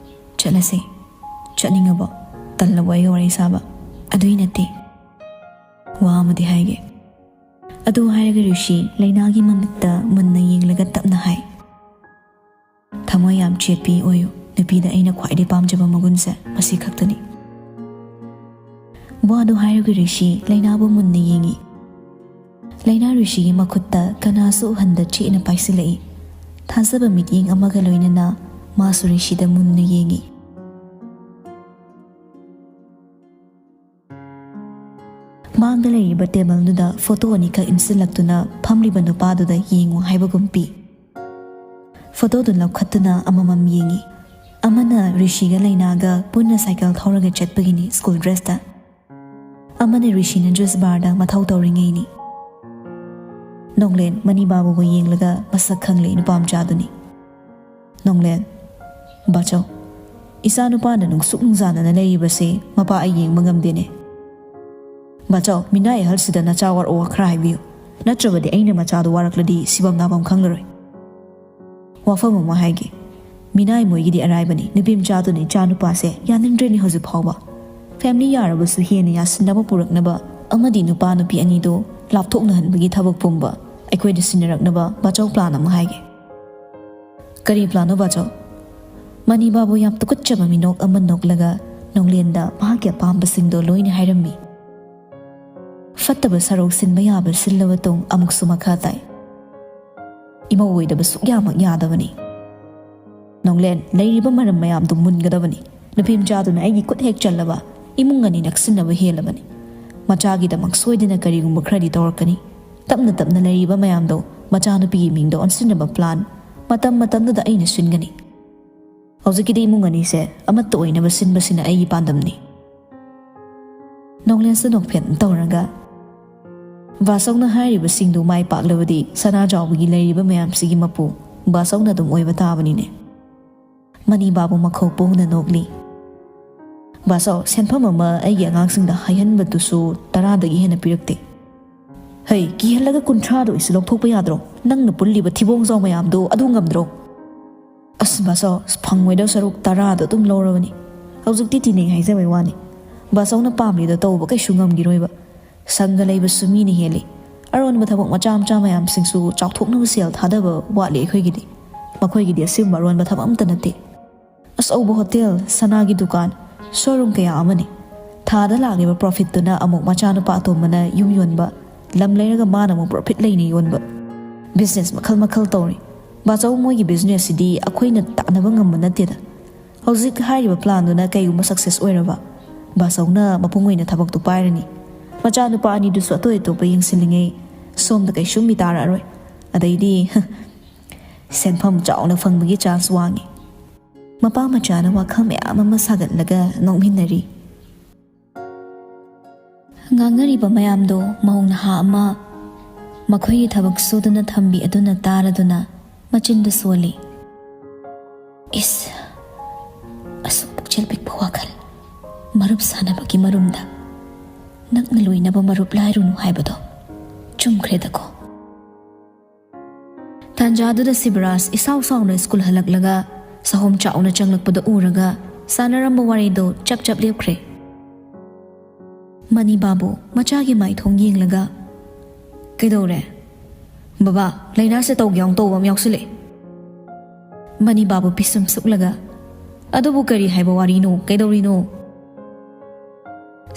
ꯆꯠꯂꯁꯦ꯫ ꯆꯠꯅꯤꯡꯉꯕꯣ? ꯇꯜꯂꯕꯣ ꯑꯩꯒ ꯋꯥꯔꯤ ꯁꯥꯕ?" "ꯑꯗꯨꯏ ꯅꯠꯇꯦ꯫ ꯋꯥ ꯑꯃꯗꯤ ꯍꯥꯏꯒꯦ꯫" ꯑꯗꯨ ꯍꯥꯏꯔꯒ ꯔꯤꯁꯤ ꯂꯩꯅꯥꯒꯤ ꯃꯃꯤꯠꯇ ꯃꯨꯟꯅ ꯌꯦꯡꯂꯒ ꯇꯞꯅ ꯍꯥꯏ, "ꯊꯃꯣꯏ ꯌꯥꯝ ꯆꯦꯠꯄꯤ ꯑꯣꯏꯌꯨ꯫ ꯅꯨꯄꯤꯗ ꯑꯩꯅ ꯈ꯭ꯋꯥꯏꯗꯩ ꯄꯥꯝꯖꯕ ꯃꯒꯨꯟꯁꯦ ꯃꯁꯤ ꯈꯛꯇꯅꯤ꯫" ꯋꯥꯗꯨ ꯍꯥꯏꯔꯒ ꯔꯤꯁꯤ ꯂꯩꯅꯥꯕꯨ ꯃꯨꯟꯅ ꯌꯦꯡꯉꯤ꯫ ꯂꯩꯅꯥ ꯔꯤꯁꯤꯒꯤ ꯃꯈꯨꯠꯇ ꯀꯅꯥꯁꯨ ꯎꯍꯟꯗ ꯆꯦꯠꯅ ꯄꯥꯏꯁꯤꯜꯂꯛꯏ꯫ ꯊꯥꯖꯕ ꯃꯤꯠꯌꯦꯡ ꯑꯃꯒ ꯂꯣꯏꯅꯅ ꯃꯥꯁꯨ ꯔꯤꯁꯤꯗ ꯃꯨꯟꯅ ꯌꯦꯡꯉꯤ꯫ ꯃꯥꯡꯗ ꯂꯩꯔꯤꯕ ꯇꯦꯕꯜꯗꯨꯗ ꯐꯣꯇꯣ ꯑꯅꯤꯈꯛ ꯏꯟꯁꯤꯜꯂꯛꯇꯨꯅ ꯐꯝꯂꯤꯕ ꯅꯨꯄꯥꯗꯨꯗ ꯌꯦꯡꯉꯨ ꯍꯥꯏꯕꯒꯨꯝ ꯄꯤ꯫ ꯐꯣꯇꯣꯗꯨ ꯂꯧꯈꯠꯇꯨꯅ ꯑꯃꯃꯝ ꯌꯦꯡꯉꯤ꯫ ꯑꯃꯅ ꯔꯤꯁꯤꯒ ꯂꯩꯅꯥꯒ ꯄꯨꯟꯅ ꯁꯥꯏꯀꯜ ꯊꯧꯔꯒ ꯆꯠꯄꯒꯤꯅꯤ, ꯁ꯭ꯀꯨꯜ ꯗ꯭ꯔꯦꯁꯇ꯫ ꯑꯃꯅ ꯔꯤꯁꯤꯅ ꯖꯨꯁ ꯕꯥꯔꯗ ꯃꯊꯧ ꯇꯧꯔꯤꯉꯩꯅꯤ꯫ ꯅꯣꯡꯂꯦꯟ ꯃꯅꯤ ꯕꯥꯕꯨꯕꯨ ꯌꯦꯡꯂꯒ ꯃꯁꯛ ꯈꯪꯂꯦ ꯅꯨꯄꯥ ꯃꯆꯥꯗꯨꯅꯤ꯫ ꯅꯣꯡꯂꯦꯟ, "ꯕꯥꯆꯧ, ꯏꯆꯥ ꯅꯨꯄꯥꯅ ꯅꯨꯡꯁꯨꯛ ꯅꯨꯡꯖꯥꯅꯅ ꯂꯩꯔꯤꯕꯁꯦ ꯃꯄꯥ ꯑꯩ ꯌꯦꯡꯕ ꯉꯝꯗꯦꯅꯦ꯫ ꯕꯥꯆꯧ, ꯃꯤꯅꯥꯏ ꯑꯍꯜꯁꯤꯗ ꯅꯆꯥ ꯋꯥꯔꯛꯑꯣ ꯈꯔ ꯍꯥꯏꯕꯤꯌꯨ, ꯅꯠꯇ꯭ꯔꯕꯗꯤ ꯑꯩꯅ ꯃꯆꯥꯗꯨ ꯋꯥꯔꯛꯂꯗꯤ ꯁꯤꯐꯝ ꯅꯥꯐꯝ ꯈꯪꯂꯔꯣꯏ꯫ ꯋꯥꯐꯝ ꯑꯃ ꯍꯥꯏꯒꯦ, ꯃꯤꯅꯥꯏ ꯃꯣꯏꯒꯤꯗꯤ ꯑꯔꯥꯏꯕꯅꯤ, ꯅꯨꯄꯤ ꯃꯆꯥꯗꯨꯅ ꯏꯆꯥ ꯅꯨꯄꯥꯁꯦ ꯌꯥꯅꯤꯡꯗ꯭ꯔꯦꯅꯦ ꯍꯧꯖꯤꯛ ꯐꯥꯎꯕ꯫ ꯐꯦꯃꯤꯂꯤ ꯌꯥꯔꯕꯁꯨ ꯍꯦꯟꯅ ꯌꯥꯁꯤꯟꯅꯕ ꯄꯨꯔꯛꯅꯕ ꯑꯃꯗꯤ ꯅꯨꯄꯥ ꯅꯨꯄꯤ ꯑꯅꯤꯗꯨ ꯂꯥꯞꯊꯣꯛꯅꯍꯟꯕꯒꯤ ꯊꯕꯛ ꯄꯨꯝꯕ ꯑꯩꯈꯣꯏꯗ ꯁꯤꯟꯅꯔꯛꯅꯕ ꯕꯥꯆꯧ ꯄ꯭ꯂꯥꯟ ꯑꯃ ꯍꯥꯏꯒꯦ꯫" "ꯀꯔꯤ ꯄ꯭ꯂꯥꯟꯅꯣ ꯕꯥꯆꯧ?" ꯃꯅꯤꯕꯥꯕꯨ ꯌꯥꯝ ꯇꯨꯀꯠꯆꯕ ꯃꯤꯅꯣꯛ ꯑꯃ ꯅꯣꯛꯂꯒ ꯅꯣꯡꯂꯦꯟꯗ ꯃꯍꯥꯛꯀꯤ ꯑꯄꯥꯝꯕꯁꯤꯡꯗꯣ ꯂꯣꯏꯅ ꯍꯥꯏꯔꯝꯃꯤ꯫ ꯐꯠꯇꯕ ꯁꯔꯨꯛ ꯁꯤꯟꯕ ꯌꯥꯕ ꯁꯤꯜꯂꯕ ꯇꯨꯡ ꯑꯃꯨꯛꯁꯨ ꯃꯈꯥ ꯇꯥꯏ꯫ ꯏꯃꯧ ꯑꯣꯏꯗꯕ ꯁꯨꯛꯌꯥꯃꯛ ꯌꯥꯗꯕꯅꯤ꯫ ꯅꯣꯡꯂꯦꯟ, ꯂꯩꯔꯤꯕ ꯃꯔꯝ ꯃꯌꯥꯝꯗꯨ ꯃꯨꯟꯒꯗꯕꯅꯤ꯫ ꯅꯨꯄꯤ ꯃꯆꯥꯗꯨꯅ ꯑꯩꯒꯤ ꯈꯨꯠ ꯍꯦꯛ ꯆꯜꯂꯕ ꯏꯃꯨꯡ ꯑꯅꯤ ꯅꯛꯁꯤꯟꯅꯕ ꯍꯦꯜꯂꯕꯅꯤ꯫ ꯃꯆꯥꯒꯤꯗꯃꯛ ꯁꯣꯏꯗꯅ ꯀꯔꯤꯒꯨꯝꯕ ꯈꯔꯗꯤ ꯇꯧꯔꯛꯀꯅꯤ꯫ ꯇꯞꯅ ꯇꯞꯅ ꯂꯩꯔꯤꯕ ꯃꯌꯥꯝꯗꯣ ꯃꯆꯥꯅꯨꯄꯤꯒꯤ ꯃꯤꯡꯗ ꯑꯣꯟꯁꯤꯟꯅꯕ plan ꯃꯇꯝ ꯃꯇꯝꯗꯨꯗ ꯑꯩꯅ ꯁꯤꯟꯒꯅꯤ꯫ ꯍꯧꯖꯤꯛꯀꯤꯗꯤ ꯏꯃꯨꯡ ꯑꯅꯤꯁꯦ ꯑꯃꯠꯇ ꯑꯣꯏꯅꯕ ꯁꯤꯟꯕꯁꯤꯅ ꯑꯩꯒꯤ ꯄꯥꯟꯗꯝꯅꯤ꯫ ꯅꯣꯡꯂꯦꯟꯁꯨ ꯅꯣꯛꯐꯦꯠ ꯇꯧꯔꯒ, ꯕꯥꯆꯧꯅ ꯍꯥꯏꯔꯤꯕꯁꯤꯡꯗꯨ ꯃꯥꯏ ꯄꯥꯛꯂꯕꯗꯤ ꯁꯅꯥꯖꯥꯎꯕꯒꯤ ꯂꯩꯔꯤꯕ ꯃꯌꯥꯝꯁꯤꯒꯤ ꯃꯄꯨ ꯕꯥꯆꯧꯅ ꯑꯗꯨꯝ ꯑꯣꯏꯕ ꯇꯥꯕꯅꯤꯅꯦ꯫ ꯃꯅꯤꯕꯥꯕꯨ ꯃꯈꯧ ꯄꯣꯡꯅ ꯅꯣꯛꯂꯤ꯫ ꯕꯥꯆꯧ, ꯁꯦꯟꯐꯝ ꯑꯃ ꯑꯩꯒꯤ ꯑꯉꯥꯡꯁꯤꯡꯗ ꯍꯥꯏꯍꯟꯕꯗꯨꯁꯨ ꯇꯔꯥꯗꯒꯤ ꯍꯦꯟꯅ ꯄꯤꯔꯛꯇꯦ꯫ ꯍꯩ, ꯀꯤꯍꯜꯂꯒ ꯀꯨꯟꯊ꯭ꯔꯥꯗ ꯑꯣꯏꯁꯨ ꯂꯧꯊꯣꯛꯄ ꯌꯥꯗ꯭ꯔꯣ? ꯅꯪꯅ ꯄꯨꯜꯂꯤꯕ ꯊꯤꯕꯣꯡꯖꯥꯎ ꯃꯌꯥꯝꯗꯣ ꯑꯗꯨ ꯉꯝꯗ꯭ꯔꯣ? ꯑꯁ ꯕꯥꯆꯧ, ꯐꯪꯉꯣꯏꯗꯧ ꯁꯔꯨꯛ ꯇꯔꯥꯗꯣ ꯑꯗꯨꯝ ꯂꯧꯔꯕꯅꯤ꯫ ꯍꯧꯖꯤꯛꯇꯤ ꯇꯤꯅꯩ ꯍꯥꯏꯖꯕꯩ ꯋꯥꯅꯤ꯫ ꯕꯥꯆꯧꯅ ꯄꯥꯝꯃꯤꯗꯣ ꯇꯧꯕ ꯀꯩꯁꯨ ꯉꯝꯈꯤꯔꯣꯏꯕ꯫ ꯁꯪꯒ ꯂꯩꯕꯁꯨ ꯃꯤꯅ ꯍꯦꯜꯂꯤ꯫ ꯑꯔꯣꯟꯕ ꯊꯕꯛ ꯃꯆꯥ ꯃꯆꯥ ꯃꯌꯥꯝꯁꯤꯡꯁꯨ ꯆꯥꯎꯊꯣꯛꯅꯕ ꯁꯦꯜ ꯊꯥꯗꯕ ꯋꯥꯠꯂꯤ ꯑꯩꯈꯣꯏꯒꯤꯗꯤ꯫ ꯃꯈꯣꯏꯒꯤꯗꯤ ꯑꯁꯤꯒꯨꯝꯕ ꯑꯔꯣꯟꯕ ꯊꯕꯛ ꯑꯝꯇ ꯅꯠꯇꯦ꯫ ꯑꯆꯧꯕ ꯍꯣꯇꯦꯜ, ꯁꯅꯥꯒꯤ ꯗꯨꯀꯥꯟ, showroom ꯀꯌꯥ ꯑꯃꯅꯤ꯫ ꯊꯥꯗ ꯂꯥꯛꯂꯤꯕ profitꯇꯨꯅ ꯑꯃꯨꯛ ꯃꯆꯥꯅꯨꯄꯥ ꯑꯇꯣꯝꯕꯅ ꯌꯨꯝ ꯌꯣꯟꯕ, ꯂꯝ ꯂꯩꯔꯒ ꯃꯥꯅ ꯑꯃꯨꯛ profit ꯂꯩꯅ ꯌꯣꯟꯕ꯫ Business ꯃꯈꯜ ꯃꯈꯜ ꯇꯧꯔꯤ꯫ ꯕꯥꯆꯧ, ꯃꯣꯏꯒꯤ businessꯁꯤꯗꯤ ꯑꯩꯈꯣꯏꯅ ꯇꯥꯟꯅꯕ ꯉꯝꯕ ꯅꯠꯇꯦꯗ꯫ ꯍꯧꯖꯤꯛ ꯍꯥꯏꯔꯤꯕ planꯗꯨꯅ ꯀꯩꯒꯨꯝꯕ success ꯑꯣꯏꯔꯕ, ꯕꯥꯆꯧꯅ ꯃꯄꯨꯡ ꯑꯣꯏꯅ ꯊꯕꯛꯇꯨ ꯄꯥꯏꯔꯅꯤ꯫ ꯃꯆꯥꯅꯨꯄꯥ ꯑꯅꯤꯗꯨꯁꯨ ꯑꯇꯣꯏ ꯑꯇꯣꯞꯄ ꯌꯦꯡꯁꯤꯜꯂꯤꯉꯩ ꯁꯣꯝꯗ ꯀꯩꯁꯨꯝ ꯃꯤ ꯇꯥꯔꯛꯑꯔꯣꯏ꯫ ꯑꯗꯩꯗꯤ, ꯁꯦꯟꯐꯝ ꯆꯥꯎꯅ ꯐꯪꯕꯒꯤ chance ꯋꯥꯡꯉꯤ꯫ ꯃꯄꯥ ꯃꯆꯥꯅ ꯋꯥꯈꯜ ꯃꯌꯥꯝ ꯑꯃ ꯁꯥꯒꯠꯂꯒ ꯅꯣꯛꯃꯤꯟꯅꯔꯤ꯫ ꯉꯥꯡꯅꯔꯤꯕ ꯃꯌꯥꯝꯗꯣ ꯃꯧ ꯅꯍꯥ ꯑꯃ ꯃꯈꯣꯏꯒꯤ ꯊꯕꯛ ꯁꯨꯗꯨꯅ ꯊꯝꯕꯤ ꯑꯗꯨꯅ ꯇꯥꯔꯗꯨꯅ ꯃꯆꯤꯟꯗꯨ ꯁꯣꯜꯂꯤ꯫ ꯏꯁ, ꯑꯁꯨꯛ ꯄꯨꯛꯆꯦꯜ ꯄꯤꯛꯄ ꯋꯥꯈꯜ, ꯃꯔꯨꯞ ꯁꯥꯟꯅꯕꯒꯤ ꯃꯔꯨꯝꯗ ꯅꯛꯅ ꯂꯣꯏꯅꯕ ꯃꯔꯨꯞ ꯂꯥꯏꯔꯨꯅꯨ ꯍꯥꯏꯕꯗꯣ ꯆꯨꯝꯈ꯭ꯔꯦꯗꯀꯣ꯫ ꯇꯥꯟꯖꯥꯗꯨꯗ ꯁꯤꯕꯔꯥꯖ ꯏꯁꯥꯎ ꯁꯥꯎꯅ ꯁ꯭ꯀꯨꯜ ꯍꯜꯂꯛꯂꯒ ꯆꯍꯣꯝ ꯆꯥꯎꯅ ꯆꯪꯂꯛꯄꯗ ꯎꯔꯒ ꯁꯥꯟꯅꯔꯝꯕ ꯋꯥꯔꯤꯗꯣ ꯆꯞ ꯆꯞ ꯂꯦꯞꯈ꯭ꯔꯦ꯫ ꯃꯅꯤ ꯕꯥꯕꯨ ꯃꯆꯥꯒꯤ ꯃꯥꯏꯊꯣꯡ ꯌꯦꯡꯂꯒ, "ꯀꯩꯗꯧꯔꯦ? ꯕꯕꯥ, ꯂꯥꯏꯅꯥꯁꯦ ꯇꯧꯒꯦ ꯌꯥꯎꯅ ꯇꯧꯕ ꯑꯃ ꯌꯥꯎꯁꯤꯜꯂꯛꯑꯦ꯫" ꯃꯅꯤ ꯕꯥꯕꯨ ꯄꯤꯁꯨꯝ ꯁꯨꯛꯂꯒ, "ꯑꯗꯨꯕꯨ ꯀꯔꯤ ꯍꯥꯏꯕ ꯋꯥꯔꯤꯅꯣ? ꯀꯩꯗꯧꯔꯤꯅꯣ?"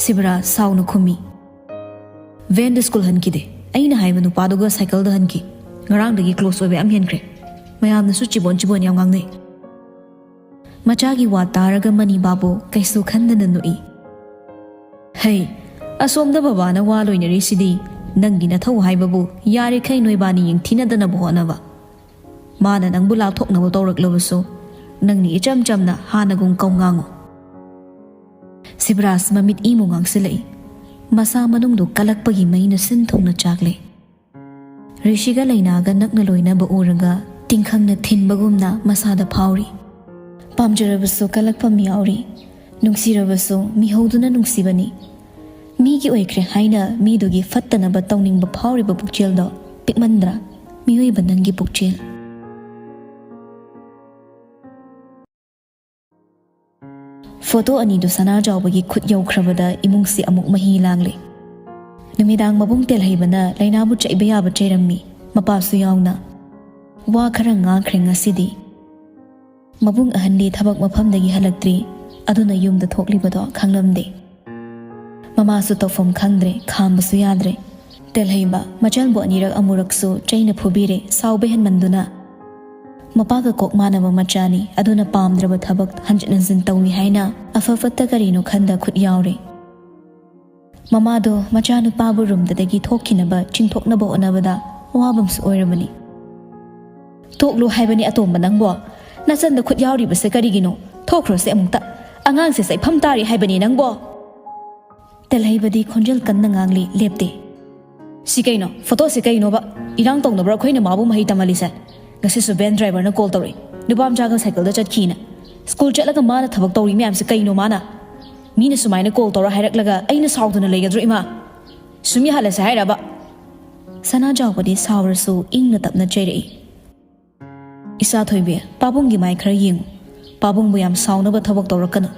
ꯁꯤꯕꯔꯥꯖ ꯁꯥꯎꯅ ꯈꯨꯝꯃꯤ, "ꯚꯦꯟꯗ ꯁ꯭ꯀꯨꯜ ꯍꯟꯈꯤꯗꯦ꯫ ꯑꯩꯅ ꯍꯥꯏꯕ ꯅꯨꯄꯥꯗꯨꯒ ꯁꯥꯏꯀꯜꯗ ꯍꯟꯈꯤ꯫ ꯉꯔꯥꯡꯗꯒꯤ ꯀ꯭ꯂꯣꯁ ꯑꯣꯏꯕ ꯌꯥꯝ ꯍꯦꯟꯈ꯭ꯔꯦ꯫ ꯃꯌꯥꯝꯅꯁꯨ ꯆꯤꯕꯣꯟ ꯆꯤꯕꯣꯟ ꯌꯥꯝ ꯉꯥꯡꯅꯩ꯫" ꯃꯆꯥꯒꯤ ꯋꯥ ꯇꯥꯔꯒ ꯃꯅꯤ ꯕꯥꯕꯨ ꯀꯩꯁꯨ ꯈꯟꯗꯅ ꯅꯣꯛꯏ꯫ "ꯍꯩ, ꯑꯁꯣꯝꯗ ꯕꯕꯥꯅ ꯋꯥ ꯂꯣꯏꯅꯔꯤꯁꯤꯗꯤ꯫ ꯅꯪꯒꯤ ꯅꯊꯧ ꯍꯥꯏꯕꯕꯨ ꯌꯥꯔꯤꯈꯩ ꯅꯣꯏꯕꯥꯅꯤ ꯌꯦꯡꯊꯤꯅꯗꯅꯕ ꯍꯣꯠꯅꯕ꯫ ꯃꯥꯅ ꯅꯪꯕꯨ ꯂꯥꯞꯊꯣꯛꯅꯕ ꯇꯧꯔꯛꯂꯕꯁꯨ ꯅꯪꯅ ꯏꯆꯝ ꯆꯝꯅ ꯍꯥꯟꯅꯒꯨꯝ ꯀꯧ ꯉꯥꯡꯉꯨ꯫" ꯁꯤꯕꯔꯥꯖ ꯃꯃꯤꯠ ꯏꯃꯨ ꯉꯥꯡꯁꯤꯜꯂꯛꯏ꯫ ꯃꯁꯥ ꯃꯅꯨꯡꯗꯨ ꯀꯜꯂꯛꯄꯒꯤ ꯃꯩꯅ ꯁꯤꯟ ꯊꯨꯡꯅ ꯆꯥꯛꯂꯦ꯫ ꯔꯤꯁꯤꯒ ꯂꯩꯅꯥꯒ ꯅꯛꯅ ꯂꯣꯏꯅꯕ ꯎꯔꯒ ꯇꯤꯡꯈꯪꯅ ꯊꯤꯟꯕꯒꯨꯝꯅ ꯃꯁꯥꯗ ꯐꯥꯎꯔꯤ꯫ ꯄꯥꯝꯖꯔꯕꯁꯨ ꯀꯜꯂꯛꯐꯝ ꯌꯥꯎꯔꯤ, ꯅꯨꯡꯁꯤꯔꯕꯁꯨ ꯃꯤꯍꯧꯗꯨꯅ ꯅꯨꯡꯁꯤꯕꯅꯤ꯫ ꯃꯤꯒꯤ ꯑꯣꯏꯈ꯭ꯔꯦ ꯍꯥꯏꯅ ꯃꯤꯗꯨꯒꯤ ꯐꯠꯇꯅꯕ ꯇꯧꯅꯤꯡꯕ ꯐꯥꯎꯔꯤꯕ ꯄꯨꯛꯆꯦꯜꯗꯣ ꯄꯤꯛꯃꯟꯗ꯭ꯔꯥ? ꯃꯤꯑꯣꯏꯕ ꯅꯪꯒꯤ ꯄꯨꯛꯆꯦꯜ꯫ ꯐꯣꯇꯣ ꯑꯅꯤꯗꯨ ꯁꯅꯥꯖꯥꯎꯕꯒꯤ ꯈꯨꯠ ꯌꯧꯈ꯭ꯔꯕꯗ ꯏꯃꯨꯡꯁꯤ ꯑꯃꯨꯛ ꯃꯍꯤ ꯂꯥꯡꯂꯦ꯫ ꯅꯨꯃꯤꯗꯥꯡ ꯃꯕꯨꯡ ꯇꯦꯜꯍꯩꯕꯅ ꯂꯩꯅꯥꯕꯨ ꯆꯩꯕ ꯌꯥꯕ ꯆꯩꯔꯝꯃꯤ, ꯃꯄꯥꯁꯨ ꯌꯥꯎꯅ꯫ ꯋꯥ ꯈꯔ ꯉꯥꯡꯈ꯭ꯔꯦ ꯉꯁꯤꯗꯤ꯫ ꯃꯕꯨꯡ ꯑꯍꯟꯗꯤ ꯊꯕꯛ ꯃꯐꯝꯗꯒꯤ ꯍꯜꯂꯛꯇ꯭ꯔꯤ, ꯑꯗꯨꯅ ꯌꯨꯝꯗ ꯊꯣꯛꯂꯤꯕꯗꯣ ꯈꯪꯂꯝꯗꯦ꯫ ꯃꯃꯥꯁꯨ ꯇꯧꯐꯝ ꯈꯪꯗ꯭ꯔꯦ, ꯈꯥꯝꯕꯁꯨ ꯌꯥꯗ꯭ꯔꯦ꯫ ꯇꯦꯜꯍꯩꯕ ꯃꯆꯜꯕꯨ ꯑꯅꯤꯔꯛ ꯑꯃꯨꯔꯛꯁꯨ ꯆꯩꯅ ꯐꯨꯕꯤꯔꯦ, ꯁꯥꯎꯕ ꯍꯦꯟꯃꯟꯗꯨꯅ꯫ ꯃꯄꯥꯒ ꯀꯣꯛ ꯃꯥꯟꯅꯕ ꯃꯆꯥꯅꯤ, ꯑꯗꯨꯅ ꯄꯥꯝꯗ꯭ꯔꯕ ꯊꯕꯛ ꯍꯟꯖꯤꯟ ꯍꯟꯖꯤꯟ ꯇꯧꯏ ꯍꯥꯏꯅ ꯑꯐ ꯐꯠꯇ ꯀꯔꯤꯅꯣ ꯈꯟꯗ ꯈꯨꯠ ꯌꯥꯎꯔꯦ꯫ ꯃꯃꯥꯗꯣ ꯃꯆꯥꯅꯨꯄꯥꯕꯨ ꯔꯨꯝꯗꯨꯗꯒꯤ ꯊꯣꯛꯈꯤꯅꯕ ꯆꯤꯡꯊꯣꯛꯅꯕ ꯍꯣꯠꯅꯕꯗ ꯑꯋꯥꯕ ꯑꯃꯁꯨ ꯑꯣꯏꯔꯕꯅꯤ꯫ "ꯊꯣꯛꯂꯨ ꯍꯥꯏꯕꯅꯤ ꯑꯇꯣꯝꯕ ꯅꯪꯕꯣ꯫ ꯅꯆꯟꯗ ꯈꯨꯠ ꯌꯥꯎꯔꯤꯕꯁꯦ ꯀꯔꯤꯒꯤꯅꯣ? ꯊꯣꯛꯈ꯭ꯔꯣꯁꯦ ꯑꯃꯨꯛꯇ꯫ ꯑꯉꯥꯡꯁꯦ ꯆꯩꯐꯝ ꯇꯥꯔꯤ ꯍꯥꯏꯕꯅꯤ ꯅꯪꯕꯣ꯫" ꯇꯦꯜꯍꯩꯕꯗꯤ ꯈꯣꯟꯖꯦꯜ ꯀꯟꯅ ꯉꯥꯡꯂꯤ, ꯂꯦꯞꯇꯦ꯫ "ꯁꯤ ꯀꯩꯅꯣ? ꯐꯣꯇꯣꯁꯤ ꯀꯩꯅꯣꯕ? ꯏꯔꯥꯡ ꯇꯧꯅꯕ꯭ꯔꯥ ꯑꯩꯈꯣꯏꯅ ꯃꯥꯕꯨ ꯃꯍꯩ ꯇꯝꯍꯜꯂꯤꯁꯦ? ꯉꯁꯤꯁꯨ ꯚꯦꯟ ꯗ꯭ꯔꯥꯏꯚꯔꯅ ꯀꯣꯜ ꯇꯧꯔꯛꯏ, ꯅꯨꯄꯥ ꯃꯆꯥꯒ ꯁꯥꯏꯀꯜꯗ ꯆꯠꯈꯤꯅ꯫ ꯁ꯭ꯀꯨꯜ ꯆꯠꯂꯒ ꯃꯥꯅ ꯊꯕꯛ ꯇꯧꯔꯤ ꯃꯌꯥꯝꯁꯦ ꯀꯩꯅꯣ ꯃꯥꯅ? ꯃꯤꯅ ꯁꯨꯃꯥꯏꯅ ꯀꯣꯜ ꯇꯧꯔ ꯍꯥꯏꯔꯛꯂꯒ ꯑꯩꯅ ꯁꯥꯎꯗꯅ ꯂꯩꯒꯗ꯭ꯔꯣ ꯏꯃꯥ? ꯁꯨꯝ ꯌꯥꯍꯜꯂꯁꯦ ꯍꯥꯏꯔꯕ?" ꯁꯅꯥꯖꯥꯎꯕꯗꯤ ꯁꯥꯎꯔꯁꯨ ꯏꯪꯅ ꯇꯞꯅ ꯆꯩꯔꯛꯏ꯫ "ꯏꯆꯥ ꯊꯣꯏꯕꯤ, ꯄꯥꯕꯨꯡꯒꯤ ꯃꯥꯏ ꯈꯔ ꯌꯦꯡꯉꯨ꯫ ꯄꯥꯕꯨꯡꯕꯨ ꯌꯥꯝ ꯁꯥꯎꯅꯕ ꯊꯕꯛ ꯇꯧꯔꯛꯀꯅꯨ꯫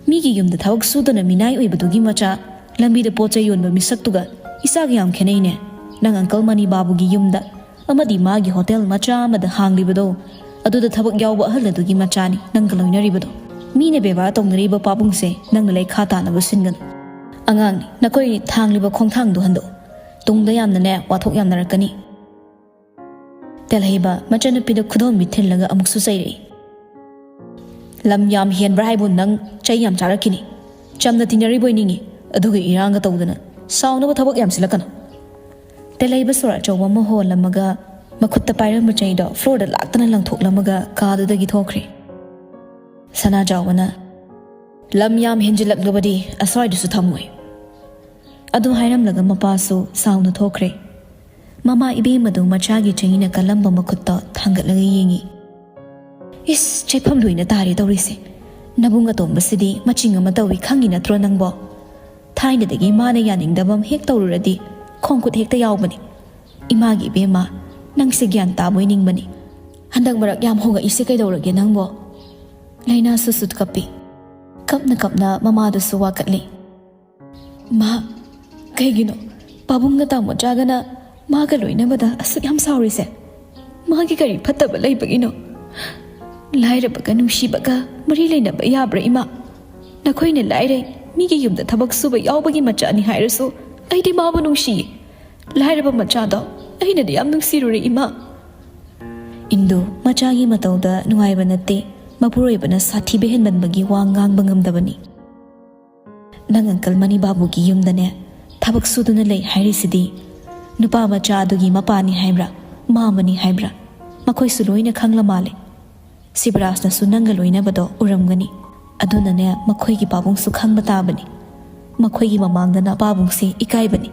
ꯃꯤꯒꯤ ꯌꯨꯝꯗ ꯊꯕꯛ ꯁꯨꯗꯅ ꯃꯤꯅꯥꯏ ꯑꯣꯏꯕꯗꯨꯒꯤ ꯃꯆꯥ, ꯂꯝꯕꯤꯗ ꯄꯣꯠ ꯆꯩ ꯌꯣꯟꯕ ꯃꯤꯁꯛꯇꯨꯒ ꯏꯆꯥꯒ ꯌꯥꯝ ꯈꯦꯠꯅꯩꯅꯦ꯫ ꯅꯪ ꯑꯪꯀꯜ ꯃꯅꯤ ꯕꯥꯕꯨꯒꯤ ꯌꯨꯝꯗ ꯑꯃꯗꯤ ꯃꯥꯒꯤ ꯍꯣꯇꯦꯜ ꯃꯆꯥ ꯑꯃꯗ ꯍꯥꯡꯂꯤꯕꯗꯣ, ꯑꯗꯨꯗ ꯊꯕꯛ ꯌꯥꯎꯕ ꯑꯍꯜ ꯑꯗꯨꯒꯤ ꯃꯆꯥꯅꯤ ꯅꯪꯒ ꯂꯣꯏꯅꯔꯤꯕꯗꯣ꯫ ꯃꯤꯅ ꯕꯦꯕꯥꯔ ꯇꯧꯅꯔꯤꯕ ꯄꯥꯕꯨꯡꯁꯦ ꯅꯪꯅ ꯂꯩꯈꯥ ꯇꯥꯅꯕ ꯁꯤꯟꯒꯅꯨ꯫ ꯑꯉꯥꯡꯅꯤ, ꯅꯈꯣꯏ ꯊꯥꯡꯂꯤꯕ ꯈꯣꯡꯊꯥꯡꯗꯨ ꯍꯟꯗꯣꯛꯎ꯫ ꯇꯨꯡꯗ ꯌꯥꯝꯅꯅꯦ ꯋꯥꯊꯣꯛ ꯌꯥꯝꯅꯔꯛꯀꯅꯤ꯫ ꯇꯦꯜꯍꯩꯕ ꯃꯆꯟꯅꯨꯄꯤꯗ ꯈꯨꯗꯣꯝꯕꯤ ꯊꯤꯜꯂꯒ ꯑꯃꯨꯛꯁꯨ ꯆꯩꯔꯛꯏ꯫ ꯂꯝ ꯌꯥꯝ ꯍꯦꯟꯕ꯭ꯔꯥ ꯍꯥꯏꯕꯨ, ꯅꯪ ꯆꯩ ꯌꯥꯝ ꯆꯥꯔꯛꯈꯤꯅꯤ꯫ ꯆꯝꯅ ꯇꯤꯟꯅꯔꯤꯕꯣꯏ ꯅꯤꯡꯉꯤ, ꯑꯗꯨꯒ ꯏꯔꯥꯡꯒ ꯇꯧꯗꯅ ꯁꯥꯎꯅꯕ ꯊꯕꯛ ꯌꯥꯝꯁꯤꯜꯂꯛꯀꯅꯨ꯫ ꯇꯦꯜꯍꯩꯕ ꯁꯣꯔ ꯑꯆꯧꯕ ꯑꯃ ꯍꯣꯜꯂꯝꯃꯒ ꯃꯈꯨꯠꯇ ꯄꯥꯏꯔꯝꯕ ꯆꯩꯗꯣ ꯐ꯭ꯂꯣꯔꯗ ꯂꯥꯛꯇꯅ ꯂꯪꯊꯣꯛꯂꯝꯃꯒ ꯀꯥꯗꯨꯗꯒꯤ ꯊꯣꯛꯈ꯭ꯔꯦ꯫ ꯁꯅꯥꯖꯥꯎꯕꯅ, "ꯂꯝ ꯌꯥꯝ ꯍꯦꯟꯖꯤꯜꯂꯛꯂꯕꯗꯤ ꯑꯁ꯭ꯋꯥꯏꯗꯁꯨ ꯊꯝꯃꯣꯏ"꯫ ꯑꯗꯨ ꯍꯥꯏꯔꯝꯂꯒ ꯃꯄꯥꯁꯨ ꯁꯥꯎꯅ ꯊꯣꯛꯈ꯭ꯔꯦ꯫ ꯃꯃꯥ ꯏꯕꯦꯝꯃꯗꯨ ꯃꯆꯥꯒꯤ ꯆꯩꯅ ꯀꯜꯂꯝꯕ ꯃꯈꯨꯠꯇ ꯊꯥꯡꯒꯠꯂꯒ ꯌꯦꯡꯉꯤ꯫ "ꯏꯁ, ꯆꯦꯠꯐꯝ ꯂꯣꯏꯅ ꯇꯥꯔꯦ ꯇꯧꯔꯤꯁꯦ꯫ ꯅꯕꯨꯡ ꯑꯇꯣꯝꯕꯁꯤꯗꯤ ꯃꯆꯤꯡ ꯑꯃ ꯇꯧꯏ, ꯈꯪꯉꯤ ꯅꯠꯇ꯭ꯔꯣ ꯅꯪꯕꯣ? ꯊꯥꯏꯅꯗꯒꯤ ꯃꯥꯅ ꯌꯥꯅꯤꯡꯗꯕ ꯑꯃ ꯍꯦꯛ ꯇꯧꯔꯨꯔꯗꯤ ꯈꯣꯡꯈꯨꯠ ꯍꯦꯛꯇ ꯌꯥꯎꯕꯅꯤ꯫ ꯏꯃꯥꯒꯤ ꯏꯕꯦꯝꯃ, ꯅꯪꯁꯦ ꯒ꯭ꯌꯥꯟ ꯇꯥꯕꯣꯏ ꯅꯤꯡꯕꯅꯤ꯫ ꯍꯟꯗꯛ ꯃꯔꯛ ꯌꯥꯝ ꯍꯣꯡꯉꯛꯏꯁꯦ ꯀꯩꯗꯧꯔꯒꯦ ꯅꯪꯕꯣ?" ꯂꯥꯏꯅꯥ ꯁꯨꯠ ꯁꯨꯠ ꯀꯞꯄꯤ꯫ ꯀꯞꯅ ꯀꯞꯅ ꯃꯃꯥꯗꯨꯁꯨ ꯋꯥꯀꯠꯂꯤ꯫ "ꯃꯥ, ꯀꯩꯒꯤꯅꯣ ꯄꯥꯕꯨꯡꯒ ꯇꯥꯃꯣ ꯆꯥꯒꯅ ꯃꯥꯒ ꯂꯣꯏꯅꯕꯗ ꯑꯁꯨꯛ ꯌꯥꯝ ꯁꯥꯎꯔꯤꯁꯦ? ꯃꯥꯒꯤ ꯀꯔꯤ ꯐꯠꯇꯕ ꯂꯩꯕꯒꯤꯅꯣ? ꯂꯥꯏꯔꯕꯒ ꯅꯨꯡꯁꯤꯕꯒ ꯃꯔꯤ ꯂꯩꯅꯕ ꯌꯥꯕ꯭ꯔꯥ ꯏꯃꯥ? ꯅꯈꯣꯏꯅ ꯂꯥꯏꯔꯩ, ꯃꯤꯒꯤ ꯌꯨꯝꯗ ꯊꯕꯛ ꯁꯨꯕ ꯌꯥꯎꯕꯒꯤ ꯃꯆꯥꯅꯤ ꯍꯥꯏꯔꯁꯨ ꯑꯩꯗꯤ ꯃꯥꯕꯨ ꯅꯨꯡꯁꯤꯌꯦ꯫ ꯂꯥꯏꯔꯕ ꯃꯆꯥꯗꯣ ꯑꯩꯅꯗꯤ ꯌꯥꯝ ꯅꯨꯡꯁꯤꯔꯨꯔꯦ ꯏꯃꯥ"꯫ ꯏꯟꯗꯨ ꯃꯆꯥꯒꯤ ꯃꯇꯧꯗ ꯅꯨꯡꯉꯥꯏꯕ ꯅꯠꯇꯦ, ꯃꯄꯨꯔꯣꯏꯕꯅ ꯁꯥꯊꯤꯕ ꯍꯦꯟꯃꯟꯕꯒꯤ ꯋꯥ ꯉꯥꯡꯕ ꯉꯝꯗꯕꯅꯤ꯫ "ꯅꯪ ꯑꯪꯀꯜ ꯃꯅꯤ ꯕꯥꯕꯨꯒꯤ ꯌꯨꯝꯗꯅꯦ ꯊꯕꯛ ꯁꯨꯗꯨꯅ ꯂꯩ ꯍꯥꯏꯔꯤꯁꯤꯗꯤ ꯅꯨꯄꯥ ꯃꯆꯥ ꯑꯗꯨꯒꯤ ꯃꯄꯥꯅꯤ ꯍꯥꯏꯕ꯭ꯔꯥ, ꯃꯥꯃꯅꯤ ꯍꯥꯏꯕ꯭ꯔꯥ? ꯃꯈꯣꯏꯁꯨ ꯂꯣꯏꯅ ꯈꯪꯂ ꯃꯥꯜꯂꯦ꯫ ꯁꯤꯕꯔꯥꯖꯅꯁꯨ ꯅꯪꯒ ꯂꯣꯏꯅꯕꯗꯣ ꯎꯔꯝꯒꯅꯤ꯫ ꯑꯗꯨꯅꯅꯦ ꯃꯈꯣꯏꯒꯤ ꯄꯥꯕꯨꯡꯁꯨ ꯈꯪꯕ ꯇꯥꯕꯅꯤ꯫ ꯃꯈꯣꯏꯒꯤ ꯃꯃꯥꯡꯗꯅ ꯄꯥꯕꯨꯡꯁꯦ ꯏꯀꯥꯏꯕꯅꯤ꯫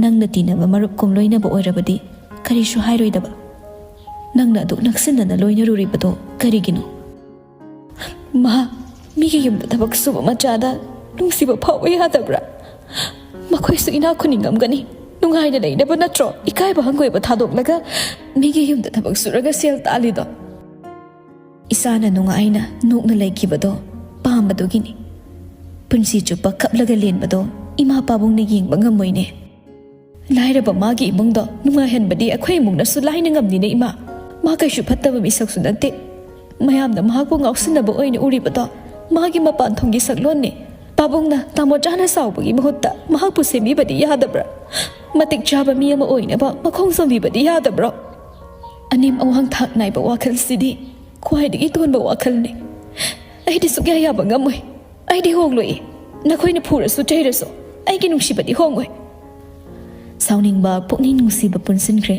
ꯅꯪꯅ ꯇꯤꯟꯅꯕ ꯃꯔꯨꯞ ꯀꯨꯝ ꯂꯣꯏꯅꯕ ꯑꯣꯏꯔꯕꯗꯤ ꯀꯔꯤꯁꯨ ꯍꯥꯏꯔꯣꯏꯗꯕ꯫ ꯅꯪꯅ ꯑꯗꯨꯛ ꯅꯛꯁꯤꯟꯅꯅ ꯂꯣꯏꯅꯔꯨꯔꯤꯕꯗꯣ ꯀꯔꯤꯒꯤꯅꯣ?" "ꯃꯥ, ꯃꯤꯒꯤ ꯌꯨꯝꯗ ꯊꯕꯛ ꯁꯨꯕ ꯃꯆꯥꯗ ꯅꯨꯡꯁꯤꯕ ꯐꯥꯎꯕ ꯌꯥꯗꯕ꯭ꯔꯥ? ꯃꯈꯣꯏꯁꯨ ꯏꯅꯥꯛ ꯈꯨꯟꯅꯤꯡꯉꯝꯒꯅꯤ꯫ ꯅꯨꯡꯉꯥꯏꯅ ꯂꯩꯅꯕ ꯅꯠꯇ꯭ꯔꯣ ꯏꯀꯥꯏꯕ ꯍꯪꯒꯣꯏꯕ ꯊꯥꯗꯣꯛꯂꯒ ꯃꯤꯒꯤ ꯌꯨꯝꯗ ꯊꯕꯛ ꯁꯨꯔꯒ ꯁꯦꯜ ꯇꯥꯜꯂꯤꯗꯣ?" "ꯏꯆꯥꯅ ꯅꯨꯡꯉꯥꯏꯅ ꯅꯣꯛꯅ ꯂꯩꯈꯤꯕꯗꯣ ꯄꯥꯝꯕꯗꯨꯒꯤꯅꯤ꯫ ꯄꯨꯟꯁꯤ ꯆꯨꯞꯄ ꯀꯞꯂꯒ ꯂꯦꯟꯕꯗꯣ ꯏꯃꯥ ꯄꯥꯕꯨꯡꯅ ꯌꯦꯡꯕ ꯉꯝꯃꯣꯏꯅꯦ꯫ ꯂꯥꯏꯔꯕ ꯃꯥꯒꯤ ꯏꯃꯨꯡꯗꯣ ꯅꯨꯡꯉꯥꯏꯍꯟꯕꯗꯤ ꯑꯩꯈꯣꯏ ꯏꯃꯨꯡꯅꯁꯨ ꯂꯥꯏꯅ ꯉꯝꯅꯤꯅꯦ ꯏꯃꯥ꯫ ꯃꯥ ꯀꯩꯁꯨ ꯐꯠꯇꯕ ꯃꯤꯁꯛꯁꯨ ꯅꯠꯇꯦ"꯫ ꯃꯌꯥꯝꯅ ꯃꯍꯥꯛꯄꯨ ꯉꯥꯎꯁꯤꯟꯅꯕ ꯑꯣꯏꯅ ꯎꯔꯤꯕꯗꯣ ꯃꯥꯒꯤ ꯃꯄꯥꯟ ꯊꯣꯡꯒꯤ ꯁꯛꯂꯣꯟꯅꯤ꯫ ꯄꯥꯕꯨꯡꯅ ꯇꯥꯃꯣꯆꯥꯅ ꯁꯥꯎꯕꯒꯤ ꯃꯍꯨꯠꯇ ꯃꯍꯥꯛꯄꯨ ꯁꯦꯝꯕꯤꯕꯗꯤ ꯌꯥꯗꯕ꯭ꯔꯥ? ꯃꯇꯤꯛ ꯆꯥꯕ ꯃꯤ ꯑꯃ ꯑꯣꯏꯅꯕ ꯃꯈꯣꯡ ꯁꯣꯝꯕꯤꯕꯗꯤ ꯌꯥꯗꯕ꯭ꯔꯣ? ꯑꯅꯦꯝ ꯑꯋꯥꯡ ꯊꯥꯛ ꯅꯥꯏꯕ ꯋꯥꯈꯜꯁꯤꯗꯤ ꯈ꯭ꯋꯥꯏꯗꯒꯤ ꯇꯣꯟꯕ ꯋꯥꯈꯜꯅꯤ꯫ ꯑꯩꯗꯤ ꯁꯨꯛꯌꯥ ꯌꯥꯕ ꯉꯝꯃꯣꯏ꯫ ꯑꯩꯗꯤ ꯍꯣꯡꯂꯣꯏ꯫ ꯅꯈꯣꯏꯅ ꯐꯨꯔꯁꯨ ꯆꯩꯔꯁꯨ ꯑꯩꯒꯤ ꯅꯨꯡꯁꯤꯕꯗꯤ ꯍꯣꯡꯉꯣꯏ꯫ ꯁꯥꯎꯅꯤꯡꯕ ꯄꯨꯛꯅꯤꯡ ꯅꯨꯡꯁꯤꯕ ꯄꯨꯟꯁꯤꯟꯈ꯭ꯔꯦ꯫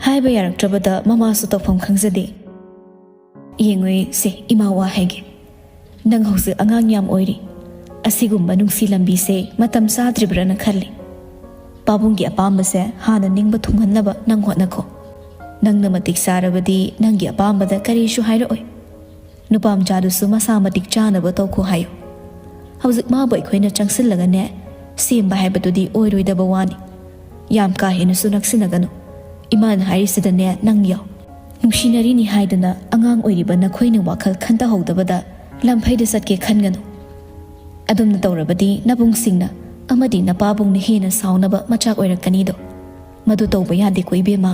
ꯍꯥꯏꯕ ꯌꯥꯔꯛꯇ꯭ꯔꯕꯗ ꯃꯃꯥꯁꯨ ꯇꯧꯐꯝ ꯈꯪꯖꯗꯦ꯫ ꯌꯦꯡꯉꯨꯏ ꯁꯦ, ꯏꯃꯥ ꯋꯥ ꯍꯥꯏꯒꯦ꯫ ꯅꯪ ꯍꯧꯖꯤꯛ ꯑꯉꯥꯡ ꯌꯥꯝ ꯑꯣꯏꯔꯤ꯫ ꯑꯁꯤꯒꯨꯝꯕ ꯅꯨꯡꯁꯤ ꯂꯝꯕꯤꯁꯦ ꯃꯇꯝ ꯆꯥꯗ꯭ꯔꯤꯕ꯭ꯔꯥꯅ ꯈꯜꯂꯤ꯫ ꯄꯥꯕꯨꯡꯒꯤ ꯑꯄꯥꯝꯕꯁꯦ ꯍꯥꯟꯅ ꯅꯤꯡꯕ ꯊꯨꯡꯍꯟꯅꯕ ꯅꯪ ꯍꯣꯠꯅꯈꯣ꯫ ꯅꯪꯅ ꯃꯇꯤꯛ ꯆꯥꯔꯕꯗꯤ ꯅꯪꯒꯤ ꯑꯄꯥꯝꯕꯗ ꯀꯔꯤꯁꯨ ꯍꯥꯏꯔꯛꯑꯣꯏ꯫ ꯅꯨꯄꯥ ꯃꯆꯥꯗꯨꯁꯨ ꯃꯁꯥ ꯃꯇꯤꯛ ꯆꯥꯅꯕ ꯇꯧꯈꯣ ꯍꯥꯏꯌꯨ꯫ ꯍꯧꯖꯤꯛ ꯃꯥꯕꯨ ꯑꯩꯈꯣꯏꯅ ꯆꯪꯁꯤꯜꯂꯒꯅꯦ ꯁꯦꯝꯕ ꯍꯥꯏꯕꯗꯨꯗꯤ ꯑꯣꯏꯔꯣꯏꯗꯕ ꯋꯥꯅꯤ꯫ ꯌꯥꯝ ꯀꯥ ꯍꯦꯟꯅꯁꯨ ꯅꯛꯁꯤꯟꯅꯒꯅꯨ꯫ ꯏꯃꯥꯅ ꯍꯥꯏꯔꯤꯁꯤꯗꯅꯦ ꯅꯪ ꯌꯥꯎ꯫ ꯅꯨꯡꯁꯤꯅꯔꯤꯅꯤ ꯍꯥꯏꯗꯨꯅ ꯑꯉꯥꯡ ꯑꯣꯏꯔꯤꯕ ꯅꯈꯣꯏꯅ ꯋꯥꯈꯜ ꯈꯟꯊꯍꯧꯗꯕꯗ ꯂꯝꯐꯩꯗ ꯆꯠꯀꯦ ꯈꯟꯒꯅꯨ꯫ ꯑꯗꯨꯝꯅ ꯇꯧꯔꯕꯗꯤ ꯅꯕꯨꯡꯁꯤꯡꯅ ꯑꯃꯗꯤ ꯅꯄꯥꯕꯨꯡꯅ ꯍꯦꯟꯅ ꯁꯥꯎꯅꯕ ꯃꯆꯥꯛ ꯑꯣꯏꯔꯛꯀꯅꯤꯗꯣ꯫ ꯃꯗꯨ ꯇꯧꯕ ꯌꯥꯗꯦꯀꯣ ꯏꯕꯦꯝꯃ꯫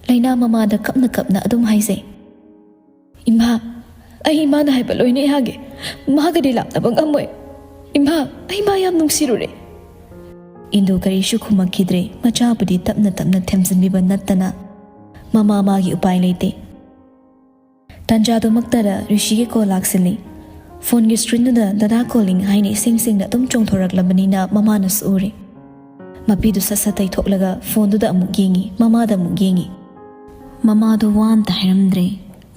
ꯂꯩꯅꯥ ꯃꯃꯥꯗ ꯀꯞꯅ ꯀꯞꯅ ꯑꯗꯨꯝ ꯍꯥꯏꯖꯩ꯫ ꯏꯃꯥ, ꯑꯩ ꯏꯃꯥꯅ ꯍꯥꯏꯕ ꯂꯣꯏꯅ ꯌꯥꯒꯦ꯫ ꯃꯥꯒꯗꯤ ꯂꯥꯞꯅꯕ ꯉꯝꯃꯣꯏ꯫ ꯏꯃꯥ, ꯑꯩ ꯃꯥ ꯌꯥꯝ ꯅꯨꯡꯁꯤꯔꯨꯔꯦ꯫ ꯏꯟꯗꯨ ꯀꯔꯤꯁꯨ ꯈꯨꯝꯃꯛꯈꯤꯗ꯭ꯔꯦ꯫ ꯃꯆꯥꯕꯨꯗꯤ ꯇꯞꯅ ꯇꯞꯅ ꯊꯦꯝꯖꯤꯟꯕꯤꯕ ꯅꯠꯇꯅ ꯃꯃꯥ ꯃꯥꯒꯤ ꯎꯄꯥꯏ ꯂꯩꯇꯦ꯫ ꯇꯥꯟꯖꯥꯗꯨꯃꯛꯇꯗ ꯔꯤꯁꯤꯒꯤ ꯀꯣꯜ ꯂꯥꯛꯁꯤꯜꯂꯤ꯫ ꯐꯣꯟꯒꯤ ꯁ꯭ꯀ꯭ꯔꯤꯟꯗꯨꯗ "ꯗꯗꯥ ꯀꯣꯂꯤꯡ" ꯍꯥꯏꯅ ꯏꯁꯤꯡ ꯁꯤꯡꯅ ꯑꯗꯨꯝ ꯆꯣꯡꯊꯣꯔꯛꯂꯕꯅꯤꯅ ꯃꯃꯥꯅꯁꯨ ꯎꯔꯦ꯫ ꯃꯄꯤꯗꯨ ꯁꯠ ꯁꯠ ꯇꯩꯊꯣꯛꯂꯒ ꯐꯣꯟꯗꯨꯗ ꯑꯃꯨꯛ ꯌꯦꯡꯉꯤ, ꯃꯃꯥꯗ ꯑꯃꯨꯛ ꯌꯦꯡꯉꯤ꯫ ꯃꯃꯥꯗꯨ ꯋꯥ ꯑꯝꯇ ꯍꯥꯏꯔꯝꯗ꯭ꯔꯦ꯫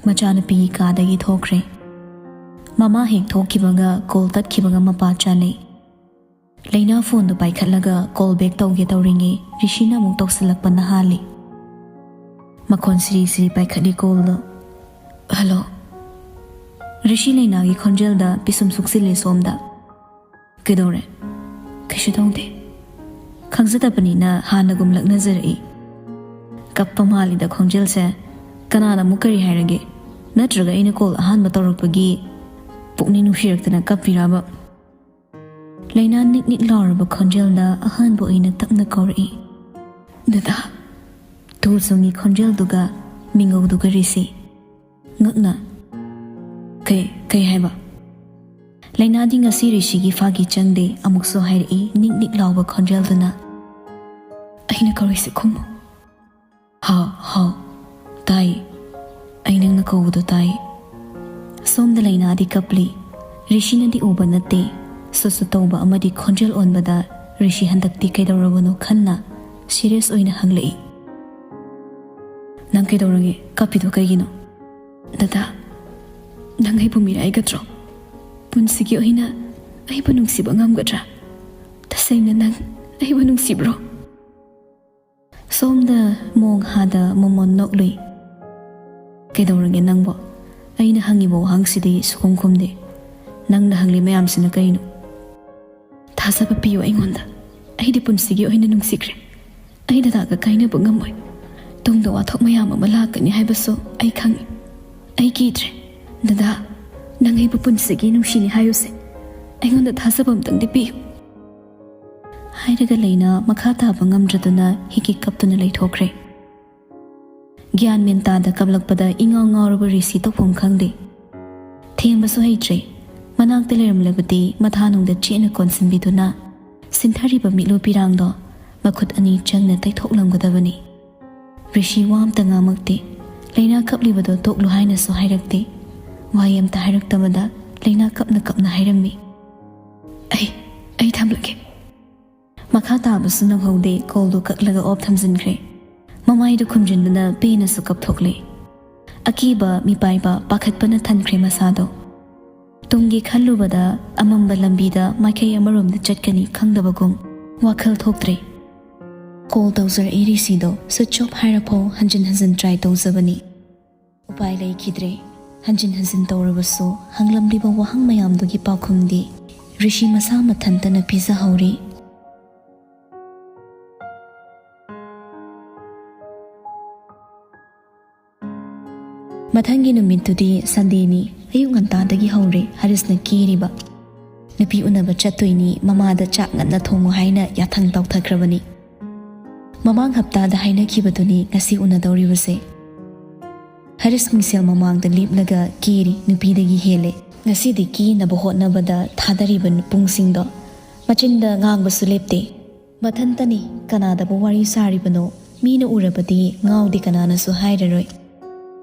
ꯃꯆꯥꯅꯨꯄꯤꯒꯤ ꯀꯥꯗꯒꯤ ꯊꯣꯛꯈ꯭ꯔꯦ꯫ ꯃꯃꯥ ꯍꯦꯛ ꯊꯣꯛꯈꯤꯕꯒ ꯀꯣꯜ ꯇꯠꯈꯤꯕꯒ ꯃꯄꯥ ꯆꯥꯅꯩ꯫ ꯂꯩꯅꯥ ꯐꯣꯟꯗꯨ ꯄꯥꯏꯈꯠꯂꯒ ꯀꯣꯜ ꯕꯦꯛ ꯇꯧꯒꯦ ꯇꯧꯔꯤꯉꯩ ꯔꯤꯁꯤꯅ ꯑꯃꯨꯛ ꯇꯧꯁꯤꯜꯂꯛꯄꯅ ꯍꯥꯜꯂꯤ꯫ ꯃꯈꯣꯟ ꯁꯤꯔꯤ ꯁꯤꯔꯤ ꯄꯥꯏꯈꯠꯂꯤ ꯀꯣꯜꯗꯣ꯫ "ꯍꯜꯂꯣ?" ꯔꯤꯁꯤ ꯂꯩꯅꯥꯒꯤ ꯈꯣꯟꯖꯦꯜꯗ ꯄꯤꯁꯨꯝ ꯁꯨꯛꯆꯤꯜꯂꯤ ꯁꯣꯝꯗ꯫ "ꯀꯩꯗꯧꯔꯦ?" "ꯀꯩꯁꯨ ꯇꯧꯗꯦ꯫" ꯈꯪꯖꯗꯕꯅꯤꯅ ꯍꯥꯟꯅꯒꯨꯝ ꯂꯛꯅꯖꯔꯛꯏ꯫ ꯀꯞꯄ ꯃꯥꯜꯂꯤꯗ ꯈꯣꯟꯖꯦꯜꯁꯦ꯫ "ꯀꯅꯥꯅ ꯑꯃꯨꯛ ꯀꯔꯤ ꯍꯥꯏꯔꯒꯦ? ꯅꯠꯇ꯭ꯔꯒ ꯑꯩꯅ ꯀꯣꯜ ꯑꯍꯥꯟꯕ ꯇꯧꯔꯛꯄꯒꯤ ꯄꯨꯛꯅꯤꯡ ꯅꯨꯡꯁꯤꯔꯛꯇꯅ ꯀꯞꯄꯤꯔꯕ?" ꯂꯩꯅꯥ ꯅꯤꯛ ꯅꯤꯛ ꯂꯥꯎꯔꯕ ꯈꯣꯟꯖꯦꯜꯗ ꯑꯍꯥꯟꯕ ꯑꯣꯏꯅ ꯇꯞꯅ ꯀꯧꯔꯛꯏ꯫ "ꯗꯗꯥ꯫" ꯇꯨ ꯆꯨꯡꯉꯤ ꯈꯣꯟꯖꯦꯜꯗꯨꯒ ꯃꯤꯉꯧꯗꯨꯒ ꯔꯤꯁꯤ꯫ ꯉꯛꯅ, "ꯀꯩ, ꯀꯩ ꯍꯥꯏꯕ?" ꯂꯩꯅꯥꯗꯤ ꯉꯁꯤ ꯔꯤꯁꯤꯒꯤ ꯐꯥꯒꯤ ꯆꯪꯗꯦ, ꯑꯃꯨꯛꯁꯨ ꯍꯥꯏꯔꯛꯏ ꯅꯤꯛ ꯅꯤꯛ ꯂꯥꯎꯕ ꯈꯣꯟꯖꯦꯜꯗꯨꯅ, "ꯑꯩꯅ ꯀꯧꯔꯤꯁꯦ ꯈꯨꯝꯃꯨ꯫" "ꯍꯥꯎ, ꯍꯥꯎ, ꯇꯥꯏ꯫ ꯑꯩ ꯅꯪꯅ ꯀꯧꯕꯗꯣ ꯇꯥꯏ꯫" ꯁꯣꯝꯗ ꯂꯩꯅꯥꯗꯤ ꯀꯞꯂꯤ꯫ ꯔꯤꯁꯤꯅꯗꯤ ꯎꯕ ꯅꯠꯇꯦ꯫ ꯁꯨꯠ ꯁꯨꯠ ꯇꯧꯕ ꯑꯃꯗꯤ ꯈꯣꯟꯖꯦꯜ ꯑꯣꯟꯕꯗ ꯔꯤꯁꯤ ꯍꯟꯗꯛꯇꯤ ꯀꯩꯗꯧꯔꯕꯅꯣ ꯈꯟꯅ ꯁꯤꯔꯤꯌꯁ ꯑꯣꯏꯅ ꯍꯪꯂꯛꯏ, "ꯅꯪ ꯀꯩꯗꯧꯔꯒꯦ? ꯀꯞꯄꯤꯗꯣ ꯀꯩꯒꯤꯅꯣ?" "ꯗꯗꯥ, ꯅꯪ ꯑꯩꯕꯨ ꯃꯤꯔꯥꯏꯒꯗ꯭ꯔꯣ? ꯄꯨꯟꯁꯤꯒꯤ ꯑꯣꯏꯅ ꯑꯩꯕꯨ ꯅꯨꯡꯁꯤꯕ ꯉꯝꯒꯗ꯭ꯔꯥ? ꯇꯁꯦꯡꯅ ꯅꯪ ꯑꯩꯕꯨ ꯅꯨꯡꯁꯤꯕ꯭ꯔꯣ?" ꯁꯣꯝꯗ ꯃꯣꯡ ꯍꯥꯗ ꯃꯣꯃꯣꯟ ꯅꯣꯛꯂꯨꯏ꯫ "ꯀꯩꯗꯧꯔꯒꯦ ꯅꯪꯕꯣ? ꯑꯩꯅ ꯍꯪꯉꯤꯕ ꯋꯥꯍꯪꯁꯤꯗꯤ ꯁꯨꯈꯨꯝ ꯈꯨꯝꯗꯦ꯫ ꯅꯪꯅ ꯍꯪꯂꯤ ꯃꯌꯥꯝꯁꯤꯅ ꯀꯩꯅꯣ?" "ꯊꯥꯖꯕ ꯄꯤꯌꯨ ꯑꯩꯉꯣꯟꯗ꯫ ꯑꯩꯗꯤ ꯄꯨꯟꯁꯤꯒꯤ ꯑꯣꯏꯅ ꯅꯨꯡꯁꯤꯈ꯭ꯔꯦ꯫ ꯑꯩ ꯗꯗꯥꯒ ꯀꯥꯏꯅꯕ ꯉꯝꯃꯣꯏ꯫ ꯇꯨꯡꯗ ꯋꯥꯊꯣꯛ ꯃꯌꯥꯝ ꯑꯃ ꯂꯥꯛꯀꯅꯤ ꯍꯥꯏꯕꯁꯨ ꯑꯩ ꯈꯪꯏ꯫ ꯑꯩ ꯀꯤꯗ꯭ꯔꯦ꯫ ꯗꯗꯥ, ꯅꯪ ꯑꯩꯕꯨ ꯄꯨꯟꯁꯤꯒꯤ ꯅꯨꯡꯁꯤꯅꯤ ꯍꯥꯏꯌꯨꯁꯦ꯫ ꯑꯩꯉꯣꯟꯗ ꯊꯥꯖꯕ ꯑꯝꯇꯪꯗꯤ ꯄꯤꯌꯨ꯫" ꯍꯥꯏꯔꯒ ꯂꯩꯅꯥ ꯃꯈꯥ ꯇꯥꯕ ꯉꯝꯗ꯭ꯔꯗꯨꯅ ꯍꯤꯛ ꯍꯤꯛ ꯀꯞꯇꯨꯅ ꯂꯩꯊꯣꯛꯈ꯭ꯔꯦ꯫ ꯒ꯭ꯌꯥꯟ ꯃꯦꯟ ꯇꯥꯗ ꯀꯞꯂꯛꯄꯗ ꯏꯉꯥꯎ ꯉꯥꯎꯔꯕ ꯔꯤꯁꯤ ꯇꯧꯐꯝ ꯈꯪꯗꯦ꯫ ꯊꯦꯝꯕꯁꯨ ꯍꯩꯇ꯭ꯔꯦ꯫ ꯃꯅꯥꯛꯇ ꯂꯩꯔꯝꯂꯕꯗꯤ ꯃꯊꯥꯅꯨꯡꯗ ꯆꯦꯠꯅ ꯀꯣꯟꯁꯤꯟꯕꯤꯗꯨꯅ ꯁꯤꯟꯊꯔꯤꯕ ꯃꯤꯠꯂꯨ ꯄꯤꯔꯥꯡꯗꯣ ꯃꯈꯨꯠ ꯑꯅꯤ ꯆꯪꯅ ꯇꯩꯊꯣꯛꯂꯝꯒꯗꯕꯅꯤ꯫ ꯔꯤꯁꯤ ꯋꯥ ꯑꯝꯇ ꯉꯥꯡꯃꯛꯇꯦ꯫ ꯂꯩꯅꯥ ꯀꯞꯂꯤꯕꯗꯣ ꯇꯣꯛꯂꯨ ꯍꯥꯏꯅꯁꯨ ꯍꯥꯏꯔꯛꯇꯦ꯫ ꯋꯥꯍꯩ ꯑꯝꯇ ꯍꯥꯏꯔꯛꯇꯕꯗ ꯂꯩꯅꯥ ꯀꯞꯅ ꯀꯞꯅ ꯍꯥꯏꯔꯝꯃꯤ, "ꯑꯩ, ꯑꯩ ꯊꯝꯂꯒꯦ꯫" ꯃꯈꯥ ꯇꯥꯕꯁꯨ ꯅꯪꯍꯧꯗꯦ, ꯀꯣꯜꯗꯨ ꯀꯛꯂꯒ ꯑꯣꯐ ꯊꯝꯖꯤꯟꯈ꯭ꯔꯦ꯫ ꯃꯃꯥꯏꯗꯨ ꯈꯨꯝꯖꯤꯟꯗꯨꯅ ꯄꯦꯟꯅꯁꯨ ꯀꯞꯊꯣꯛꯂꯦ꯫ ꯑꯀꯤꯕ, ꯃꯤꯄꯥꯏꯕ, ꯄꯥꯈꯠꯄꯅ ꯊꯟꯈ꯭ꯔꯦ ꯃꯁꯥꯗꯣ꯫ ꯇꯨꯡꯒꯤ ꯈꯜꯂꯨꯕꯗ ꯑꯃꯝꯕ ꯂꯝꯕꯤꯗ ꯃꯥꯏꯀꯩ ꯑꯃꯔꯣꯝꯗ ꯆꯠꯀꯅꯤ ꯈꯪꯗꯕꯒꯨꯝ ꯋꯥꯈꯜ ꯊꯣꯛꯇ꯭ꯔꯦ꯫ ꯀꯣꯜ ꯇꯧꯖꯔꯛꯏ ꯔꯤꯁꯤꯗꯣ ꯁ꯭ꯋꯤꯆ ꯑꯣꯐ ꯍꯥꯏꯔꯐꯥꯎ ꯍꯟꯖꯤꯟ ꯍꯟꯖꯤꯟ ꯇ꯭ꯔꯥꯏ ꯇꯧꯖꯕꯅꯤ꯫ ꯎꯄꯥꯏ ꯂꯩꯈꯤꯗ꯭ꯔꯦ꯫ ꯍꯟꯖꯤꯟ ꯍꯟꯖꯤꯟ ꯇꯧꯔꯕꯁꯨ ꯍꯪꯂꯝꯂꯤꯕ ꯋꯥꯍꯪ ꯃꯌꯥꯝꯗꯨꯒꯤ ꯄꯥꯎꯈꯨꯝꯗꯤ ꯔꯤꯁꯤ ꯃꯁꯥ ꯃꯊꯟꯇꯅ ꯄꯤꯖꯍꯧꯔꯤ꯫ ꯃꯊꯪꯒꯤ ꯅꯨꯃꯤꯠꯇꯨꯗꯤ ꯁꯟꯗꯦꯅꯤ꯫ ꯑꯌꯨꯛ ꯉꯟꯇꯥꯗꯒꯤ ꯍꯧꯔꯦ ꯍꯔꯤꯁꯅ ꯀꯦꯔꯤꯕ꯫ ꯅꯨꯄꯤ ꯎꯅꯕ ꯆꯠꯇꯣꯏꯅꯤ, ꯃꯃꯥꯗ ꯆꯥꯛ ꯉꯟꯅ ꯊꯣꯡꯉꯨ ꯍꯥꯏꯅ ꯌꯥꯊꯪ ꯇꯧꯊꯈ꯭ꯔꯕꯅꯤ꯫ ꯃꯃꯥꯡ ꯍꯞꯇꯥꯗ ꯍꯥꯏꯅꯈꯤꯕꯗꯨꯅꯤ ꯉꯁꯤ ꯎꯅꯗꯧꯔꯤꯕꯁꯦ꯫ ꯍꯔꯤꯁ ꯃꯤꯡꯁꯦꯜ ꯃꯃꯥꯡꯗ ꯂꯦꯞꯂꯒ ꯀꯦꯔꯤ ꯅꯨꯄꯤꯗꯒꯤ ꯍꯦꯜꯂꯦ꯫ ꯉꯁꯤꯗꯤ ꯀꯦꯅꯕ ꯍꯣꯠꯅꯕꯗ ꯊꯥꯗꯔꯤꯕ ꯄꯨꯡꯁꯤꯡꯗꯣ꯫ ꯃꯆꯤꯟꯗ ꯉꯥꯡꯕꯁꯨ ꯂꯦꯞꯇꯦ꯫ ꯃꯊꯟꯇꯅꯤ ꯀꯅꯥꯗꯕꯨ ꯋꯥꯔꯤ ꯁꯥꯔꯤꯕꯅꯣ꯫ ꯃꯤꯅ ꯎꯔꯕꯗꯤ ꯉꯥꯎꯗꯦ ꯀꯅꯥꯅꯁꯨ ꯍꯥꯏꯔꯔꯣꯏ꯫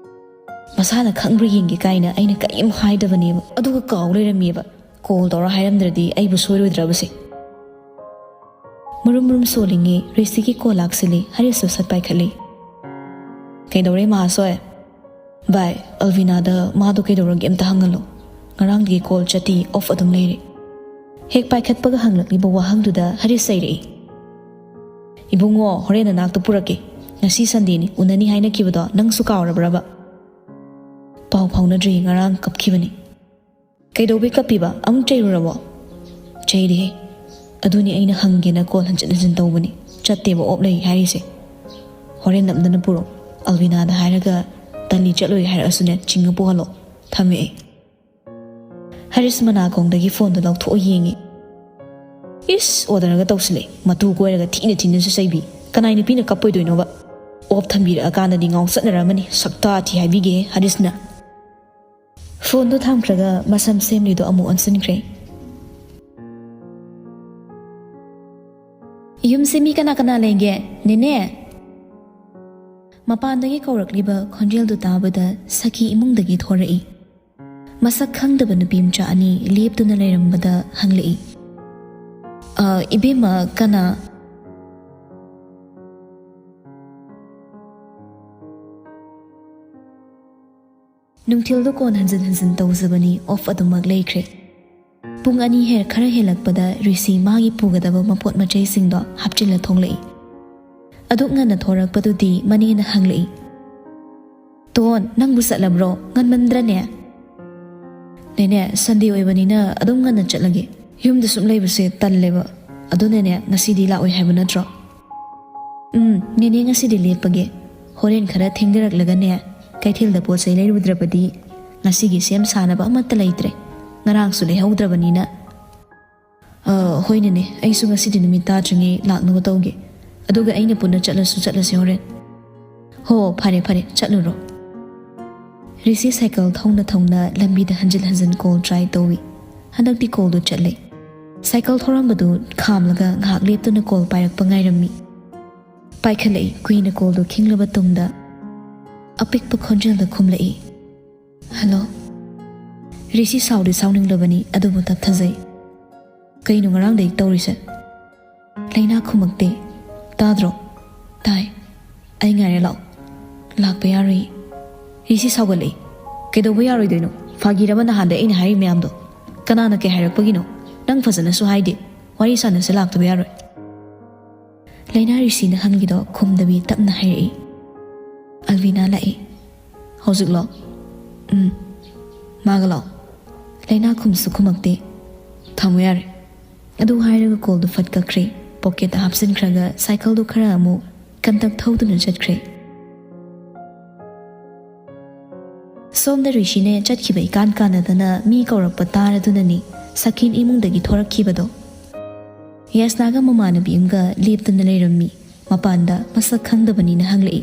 ꯃꯁꯥꯅ ꯈꯪꯕ꯭ꯔꯥ ꯌꯦꯡꯒꯦ ꯀꯥꯏꯅ ꯑꯩꯅ ꯀꯔꯤꯝ ꯍꯥꯏꯗꯕꯅꯦꯕ꯫ ꯑꯗꯨꯒ ꯀꯥꯎ ꯂꯩꯔꯝꯃꯦꯕ꯫ ꯀꯣꯜ ꯇꯧꯔ ꯍꯥꯏꯔꯝꯗ꯭ꯔꯗꯤ ꯑꯩꯕꯨ ꯁꯣꯏꯔꯣꯏꯗ꯭ꯔꯕꯁꯦ꯫ ꯃꯔꯨꯝ ꯃꯔꯨꯝ ꯁꯣꯜꯂꯤꯉꯩ ꯔꯤꯁꯤꯒꯤ ꯀꯣꯜ ꯂꯥꯛꯁꯤꯜꯂꯤ꯫ ꯍꯔꯤꯁꯁꯨ ꯁꯠ ꯄꯥꯏꯈꯠꯂꯤ꯫ "ꯀꯩꯗꯧꯔꯦ ꯃꯍꯥꯁꯣꯏ?" "ꯚꯥꯏ, ꯑꯜꯚꯤꯅꯥꯗ ꯃꯥꯗꯣ ꯀꯩꯗꯧꯔꯒꯦ ꯑꯝꯇ ꯍꯪꯍꯜꯂꯣ꯫ ꯉꯔꯥꯡꯗꯒꯤ ꯀꯣꯜ ꯆꯠꯇꯤ, ꯑꯣꯐ ꯑꯗꯨꯝ ꯂꯩꯔꯦ꯫" ꯍꯦꯛ ꯄꯥꯏꯈꯠꯄꯒ ꯍꯪꯂꯛꯂꯤꯕ ꯋꯥꯍꯪꯗꯨꯗ ꯍꯔꯤꯁ ꯆꯩꯔꯛꯏ꯫ "ꯏꯕꯨꯡꯉꯣ, ꯍꯣꯔꯦꯟ ꯅꯅꯥꯛꯇ ꯄꯨꯔꯛꯀꯦ꯫ ꯉꯁꯤ ꯁꯟꯗꯦꯅꯤ, ꯎꯅꯅꯤ ꯍꯥꯏꯅꯈꯤꯕꯗꯣ ꯅꯪꯁꯨ ꯀꯥꯎꯔꯕ꯭ꯔꯕ?" "ꯄꯥꯎ ꯐꯥꯎꯅꯗ꯭ꯔꯤ, ꯉꯔꯥꯡ ꯀꯞꯈꯤꯕꯅꯤ꯫" "ꯀꯩꯗꯧꯕꯩ ꯀꯞꯄꯤꯕ? ꯑꯃꯨꯛ ꯆꯩꯔꯨꯔꯕꯣ?" "ꯆꯩꯔꯦꯍꯦ꯫ ꯑꯗꯨꯅꯤ ꯑꯩꯅ ꯍꯪꯒꯦꯅ ꯀꯣꯜ ꯍꯟꯖꯤꯟ ꯍꯟꯖꯤꯟ ꯇꯧꯕꯅꯤ꯫ ꯆꯠꯇꯦꯕ, ꯑꯣꯞ ꯂꯩ ꯍꯥꯏꯔꯤꯁꯦ꯫ ꯍꯣꯔꯦꯟ ꯅꯝꯗꯅ ꯄꯨꯔꯛꯑꯣ꯫ ꯑꯜꯕꯤꯅꯥꯗ ꯍꯥꯏꯔꯒ ꯇꯜꯂꯤ ꯆꯠꯂꯣꯏ ꯍꯥꯏꯔꯛꯑꯁꯨꯅꯦ, ꯆꯤꯡꯉ ꯄꯨꯍꯜꯂꯣ꯫ ꯊꯝꯃꯦ ꯑꯩ꯫" ꯍꯔꯤꯁ ꯃꯅꯥꯀꯣꯡꯗꯒꯤ ꯐꯣꯟꯗꯣ ꯂꯧꯊꯣꯛꯑ ꯌꯦꯡꯉꯤ꯫ ꯏꯁ, ꯑꯣꯗꯔꯒ ꯇꯧꯁꯤꯜꯂꯦ꯫ ꯃꯇꯨ ꯀꯣꯏꯔꯒ ꯊꯤꯅ ꯊꯤꯅꯁꯨ ꯆꯩꯕꯤ꯫ ꯀꯅꯥꯏ ꯅꯨꯄꯤꯅ ꯀꯞꯄꯣꯏꯗꯣꯏꯅꯣꯕ? ꯑꯣꯞ ꯊꯝꯕꯤꯔꯛꯑꯀꯥꯟꯗꯗꯤ ꯉꯥꯎꯆꯠꯅꯔꯝꯃꯅꯤ꯫ ꯁꯛꯇꯥ ꯊꯤ ꯍꯥꯏꯕꯤꯒꯦ ꯍꯔꯤꯁꯅ꯫ ꯐꯣꯟꯗꯣ ꯊꯝꯈ꯭ꯔꯒ ꯃꯁꯝ ꯁꯦꯝꯂꯤꯗꯣ ꯑꯃꯨꯛ ꯑꯣꯟꯁꯤꯟꯈ꯭ꯔꯦ꯫ "ꯌꯨꯝꯁꯦ ꯃꯤ ꯀꯅꯥ ꯀꯅꯥ ꯂꯩꯒꯦ, ꯅꯦꯅꯦ?" ꯃꯄꯥꯟꯗꯒꯤ ꯀꯧꯔꯛꯂꯤꯕ ꯈꯣꯟꯖꯦꯜꯗꯨ ꯇꯥꯕꯗ ꯁꯈꯤ ꯏꯃꯨꯡꯗꯒꯤ ꯊꯣꯔꯛꯏ꯫ ꯃꯁꯛ ꯈꯪꯗꯕ ꯅꯨꯄꯤ ꯃꯆꯥ ꯑꯅꯤ ꯂꯦꯞꯇꯨꯅ ꯂꯩꯔꯝꯕꯗ ꯍꯪꯂꯛꯏ, "ꯑ, ꯏꯕꯦꯝꯃ, ꯀꯅꯥ?" ꯅꯨꯡꯊꯤꯜꯗꯨ ꯀꯣꯟ ꯍꯟꯖꯤꯟ ꯍꯟꯖꯤꯟ ꯇꯧꯖꯕꯅꯤ, ꯑꯣꯐ ꯑꯗꯨꯃꯛ ꯂꯩꯈ꯭ꯔꯦ꯫ ꯄꯨꯡ ꯑꯅꯤ ꯍꯦꯛ ꯈꯔ ꯍꯦꯜꯂꯛꯄꯗ ꯔꯤꯁꯤ ꯃꯥꯒꯤ ꯄꯨꯒꯗꯕ ꯃꯄꯣꯠ ꯃꯆꯩꯁꯤꯡꯗꯣ ꯍꯥꯞꯆꯤꯜꯂ ꯊꯣꯛꯂꯛꯏ꯫ ꯑꯗꯨꯛ ꯉꯟꯅ ꯊꯣꯔꯛꯄꯗꯨꯗꯤ ꯃꯅꯦꯅ ꯍꯪꯂꯛꯏ, "ꯇꯣꯟ, ꯅꯪꯕꯨ ꯆꯠꯂꯕ꯭ꯔꯣ? ꯉꯟꯃꯟꯗ꯭ꯔꯅꯦ?" "ꯅꯦꯅꯦ, ꯁꯟꯗꯦ ꯑꯣꯏꯕꯅꯤꯅ ꯑꯗꯨꯝ ꯉꯟꯅ ꯆꯠꯂꯒꯦ꯫ ꯌꯨꯝꯗ ꯁꯨꯝ ꯂꯩꯕꯁꯦ ꯇꯜꯂꯦꯕ꯫ ꯑꯗꯨꯅꯅꯦ, ꯉꯁꯤꯗꯤ ꯂꯥꯛꯑꯣꯏ ꯍꯥꯏꯕ ꯅꯠꯇ꯭ꯔꯣ?" "ꯎꯝ, ꯅꯦꯅꯦ ꯉꯁꯤꯗꯤ ꯂꯦꯞꯄꯒꯦ꯫ ꯍꯣꯔꯦꯟ ꯈꯔ ꯊꯦꯡꯊꯔꯛꯂꯒꯅꯦ, ꯀꯩꯊꯦꯜꯗ ꯄꯣꯠ ꯆꯩ ꯂꯩꯔꯨꯗ꯭ꯔꯕꯗꯤ ꯉꯁꯤꯒꯤ ꯁꯦꯝ ꯁꯥꯅꯕ ꯑꯃꯠꯇ ꯂꯩꯇ꯭ꯔꯦ꯫ ꯉꯔꯥꯡꯁꯨ ꯂꯩꯍꯧꯗ꯭ꯔꯕꯅꯤꯅ꯫" "ꯑ, ꯍꯣꯏ ꯅꯦꯅꯦ, ꯑꯩꯁꯨ ꯉꯁꯤꯗꯤ ꯅꯨꯃꯤꯠ ꯇꯥꯗ꯭ꯔꯤꯉꯩ ꯂꯥꯛꯅꯕ ꯇꯧꯒꯦ꯫ ꯑꯗꯨꯒ ꯑꯩꯅ ꯄꯨꯟꯅ ꯆꯠꯂꯁꯨ ꯆꯠꯂꯁꯦ ꯍꯣꯔꯦꯟ꯫" "ꯍꯣ, ꯐꯔꯦ ꯐꯔꯦ, ꯆꯠꯂꯨꯔꯣ꯫" ꯔꯤꯁꯤ ꯁꯥꯏꯀꯜ ꯊꯧꯅ ꯊꯧꯅ ꯂꯝꯕꯤꯗ ꯍꯟꯖꯤꯟ ꯍꯟꯖꯤꯟ ꯀꯣꯜ ꯇ꯭ꯔꯥꯏ ꯇꯧꯏ꯫ ꯍꯟꯗꯛꯇꯤ ꯀꯣꯜꯗꯨ ꯆꯠꯂꯦ꯫ ꯁꯥꯏꯀꯜ ꯊꯧꯔꯝꯕꯗꯨ ꯈꯥꯝꯂꯒ ꯉꯥꯏꯍꯥꯛ ꯂꯦꯞꯇꯨꯅ ꯀꯣꯜ ꯄꯥꯏꯔꯛꯄ ꯉꯥꯏꯔꯝꯃꯤ꯫ ꯄꯥꯏꯈꯠꯂꯛꯏ꯫ ꯀꯨꯏꯅ ꯀꯣꯜꯗꯨ ꯈꯤꯡꯂꯕ ꯇꯨꯡꯗ ꯑꯄꯤꯛꯄ ꯈꯣꯟꯖꯦꯜꯗ ꯈꯨꯝꯂꯛꯏ, "ꯍꯜꯂꯣ꯫" ꯔꯤꯁꯤ ꯁꯥꯎꯗꯤ ꯁꯥꯎꯅꯤꯡꯂꯕꯅꯤ, ꯑꯗꯨꯕꯨ ꯇꯞꯊꯖꯩ꯫ "ꯀꯩꯅꯣ ꯉꯔꯥꯡꯗꯩ ꯇꯧꯔꯤꯁꯦ?" ꯂꯩꯅꯥ ꯈꯨꯝꯃꯛꯇꯦ꯫ "ꯇꯥꯗ꯭ꯔꯣ?" "ꯇꯥꯏ꯫ ꯑꯩ ꯉꯥꯏꯔꯦ ꯂꯥꯛꯑꯣ꯫" "ꯂꯥꯛꯄ ꯌꯥꯔꯣꯏ꯫" ꯔꯤꯁꯤ ꯁꯥꯎꯒꯠꯂꯛꯏ꯫ "ꯀꯩꯗꯧꯕ ꯌꯥꯔꯣꯏꯗꯣꯏꯅꯣ? ꯐꯥꯒꯤꯔꯕ ꯅꯍꯥꯟꯗ ꯑꯩꯅ ꯍꯥꯏꯔꯤ ꯃꯌꯥꯝꯗꯣ? ꯀꯅꯥꯅ ꯀꯩ ꯍꯥꯏꯔꯛꯄꯒꯤꯅꯣ? ꯅꯪ ꯐꯖꯅꯁꯨ ꯍꯥꯏꯗꯦ꯫ ꯋꯥꯔꯤ ꯁꯥꯟꯅꯁꯦ ꯂꯥꯛꯇꯕ ꯌꯥꯔꯣꯏ꯫" ꯂꯩꯅꯥ ꯔꯤꯁꯤꯅ ꯍꯪꯈꯤꯗꯣ ꯈꯨꯝꯗꯕꯤ ꯇꯞꯅ ꯍꯥꯏꯔꯛꯏ꯫ "ꯑꯜꯕꯤꯅꯥ ꯂꯥꯛꯏ꯫" "ꯍꯧꯖꯤꯛꯂꯣ?" "ꯎꯝ꯫" "ꯃꯥꯒ ꯂꯥꯛꯑꯣ꯫" ꯂꯩꯅꯥ ꯈꯨꯝꯁꯨ ꯈꯨꯝꯃꯛꯇꯦ꯫ "ꯊꯝꯃꯣ ꯌꯥꯔꯦ꯫" ꯑꯗꯨ ꯍꯥꯏꯔꯒ ꯀꯣꯜꯗꯨ ꯐꯠ ꯀꯛꯈ꯭ꯔꯦ꯫ ꯄꯣꯀꯦꯠꯇ ꯍꯥꯞꯆꯤꯟꯈ꯭ꯔꯒ ꯁꯥꯏꯀꯜꯗꯨ ꯈꯔ ꯑꯃꯨꯛ ꯀꯟꯇꯛ ꯊꯧꯗꯨꯅ ꯆꯠꯈ꯭ꯔꯦ꯫ ꯁꯣꯝꯗ ꯔꯤꯁꯤꯅꯦ ꯆꯠꯈꯤꯕ ꯏꯀꯥꯟ ꯀꯥꯟꯅꯗꯅ ꯃꯤ ꯀꯧꯔꯛꯄ ꯇꯥꯔꯗꯨꯅꯅꯤ ꯁꯀꯤꯟ ꯏꯃꯨꯡꯗꯒꯤ ꯊꯣꯔꯛꯈꯤꯕꯗꯣ꯫ ꯌꯥꯁꯅꯥꯒ ꯃꯃꯥꯟꯅꯕꯤ ꯑꯃꯒ ꯂꯦꯞꯇꯨꯅ ꯂꯩꯔꯝꯃꯤ꯫ ꯃꯄꯥꯟꯗ ꯃꯁꯛ ꯈꯪꯗꯕꯅꯤꯅ ꯍꯪꯂꯛꯏ꯫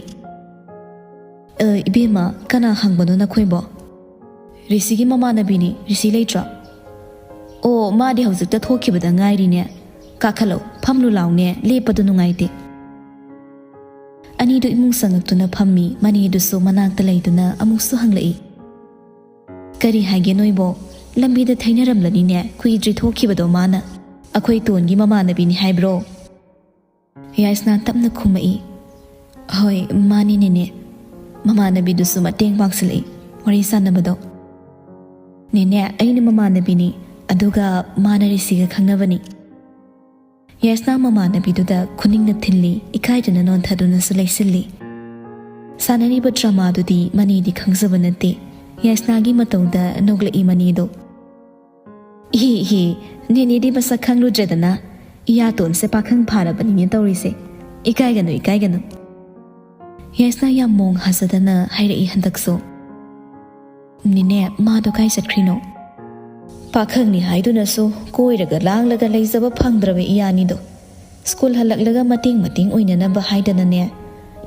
"ꯑ, ꯏꯕꯦꯝꯃ, ꯀꯅꯥ ꯍꯪꯕꯅꯣ ꯅꯈꯣꯏꯕꯣ?" "ꯔꯤꯁꯤꯒꯤ ꯃꯃꯥꯟꯅꯕꯤꯅꯤ꯫ ꯔꯤꯁꯤ ꯂꯩꯇ꯭ꯔꯣ?" "ꯑꯣ, ꯃꯥꯗꯤ ꯍꯧꯖꯤꯛꯇ ꯊꯣꯛꯈꯤꯕꯗ ꯉꯥꯏꯔꯤꯅꯦ꯫ ꯀꯥꯈꯠꯂꯣ, ꯐꯝꯂꯨ ꯂꯥꯎꯅꯦ, ꯂꯦꯞꯄꯗꯨ ꯅꯨꯡꯉꯥꯏꯇꯦ꯫" ꯑꯅꯤꯗꯨ ꯏꯃꯨꯡ ꯆꯪꯉꯛꯇꯨꯅ ꯐꯝꯃꯤ꯫ ꯃꯅꯦꯗꯨꯁꯨ ꯃꯅꯥꯛꯇ ꯂꯩꯗꯨꯅ ꯑꯃꯨꯛꯁꯨ ꯍꯪꯂꯛꯏ꯫ "ꯀꯔꯤ ꯍꯥꯏꯒꯦ ꯅꯣꯏꯕꯣ? ꯂꯝꯕꯤꯗ ꯊꯩꯅꯔꯝꯂꯅꯤꯅꯦ, ꯀꯨꯏꯗ꯭ꯔꯤ ꯊꯣꯛꯈꯤꯕꯗꯣ ꯃꯥꯅ꯫ ꯑꯩꯈꯣꯏ ꯇꯣꯟꯒꯤ ꯃꯃꯥꯟꯅꯕꯤꯅꯤ ꯍꯥꯏꯕ꯭ꯔꯣ?" ꯌꯥꯏꯁꯅꯥ ꯇꯞꯅ ꯈꯨꯝꯃꯛꯏ꯫ "ꯍꯣꯏ, ꯃꯥꯅꯤ ꯅꯦꯅꯦ꯫" ꯃꯃꯥꯟꯅꯕꯤꯗꯨꯁꯨ ꯃꯇꯦꯡ ꯄꯥꯡꯁꯤꯜꯂꯛꯏ ꯋꯥꯔꯤ ꯁꯥꯟꯅꯕꯗꯣ꯫ "ꯅꯦꯅꯦ, ꯑꯩꯅ ꯃꯃꯥꯟꯅꯕꯤꯅꯤ, ꯑꯗꯨꯒ ꯃꯥꯅ ꯔꯤꯁꯤꯒ ꯈꯪꯅꯕꯅꯤ꯫" ꯌꯥꯏꯁꯅꯥ ꯃꯃꯥꯟꯅꯕꯤꯗꯨꯗ ꯈꯨꯅꯤꯡꯅ ꯊꯤꯜꯂꯤ, ꯏꯀꯥꯏꯗꯨꯅ ꯅꯣꯟꯊꯗꯨꯅꯁꯨ ꯂꯩꯁꯤꯜꯂꯤ꯫ ꯁꯥꯟꯅꯔꯤꯕ ꯗ꯭ꯔꯃꯥꯗꯨꯗꯤ ꯃꯅꯦꯗꯤ ꯈꯪꯖꯕ ꯅꯠꯇꯦ꯫ ꯌꯥꯏꯁꯅꯥꯒꯤ ꯃꯇꯧꯗ ꯅꯣꯛꯂꯛꯏ ꯃꯅꯦꯗꯣ꯫ "ꯏꯍꯦ ꯏꯍꯦ, ꯅꯦꯅꯦꯗꯤ ꯃꯁꯛ ꯈꯪꯂꯨꯗ꯭ꯔꯦꯗꯅ꯫ ꯏꯌꯥꯇꯣꯟꯁꯦ ꯄꯥꯈꯪ ꯐꯥꯔꯕꯅꯤꯅꯦ ꯇꯧꯔꯤꯁꯦ꯫ ꯏꯀꯥꯏꯒꯅꯨ, ꯏꯀꯥꯏꯒꯅꯨ꯫" ꯌꯥꯏꯁꯅꯥ ꯌꯥꯝ ꯃꯣꯡ ꯍꯥꯖꯗꯅ ꯍꯥꯏꯔꯛꯏ ꯍꯟꯗꯛꯁꯨ꯫ "ꯅꯦꯅꯦ, ꯃꯥꯗꯣ ꯀꯥꯏ ꯆꯠꯈ꯭ꯔꯤꯅꯣ?" "ꯄꯥꯈꯪꯅꯤ ꯍꯥꯏꯗꯨꯅꯁꯨ ꯀꯣꯏꯔꯒ ꯂꯥꯡꯂꯒ ꯂꯩꯖꯕ ꯐꯪꯗ꯭ꯔꯕ ꯏꯌꯥꯅꯤꯗꯣ꯫ ꯁ꯭ꯀꯨꯜ ꯍꯜꯂꯛꯂꯒ ꯃꯇꯦꯡ ꯃꯇꯦꯡ ꯑꯣꯏꯅꯅꯕ ꯍꯥꯏꯗꯅꯅꯦ,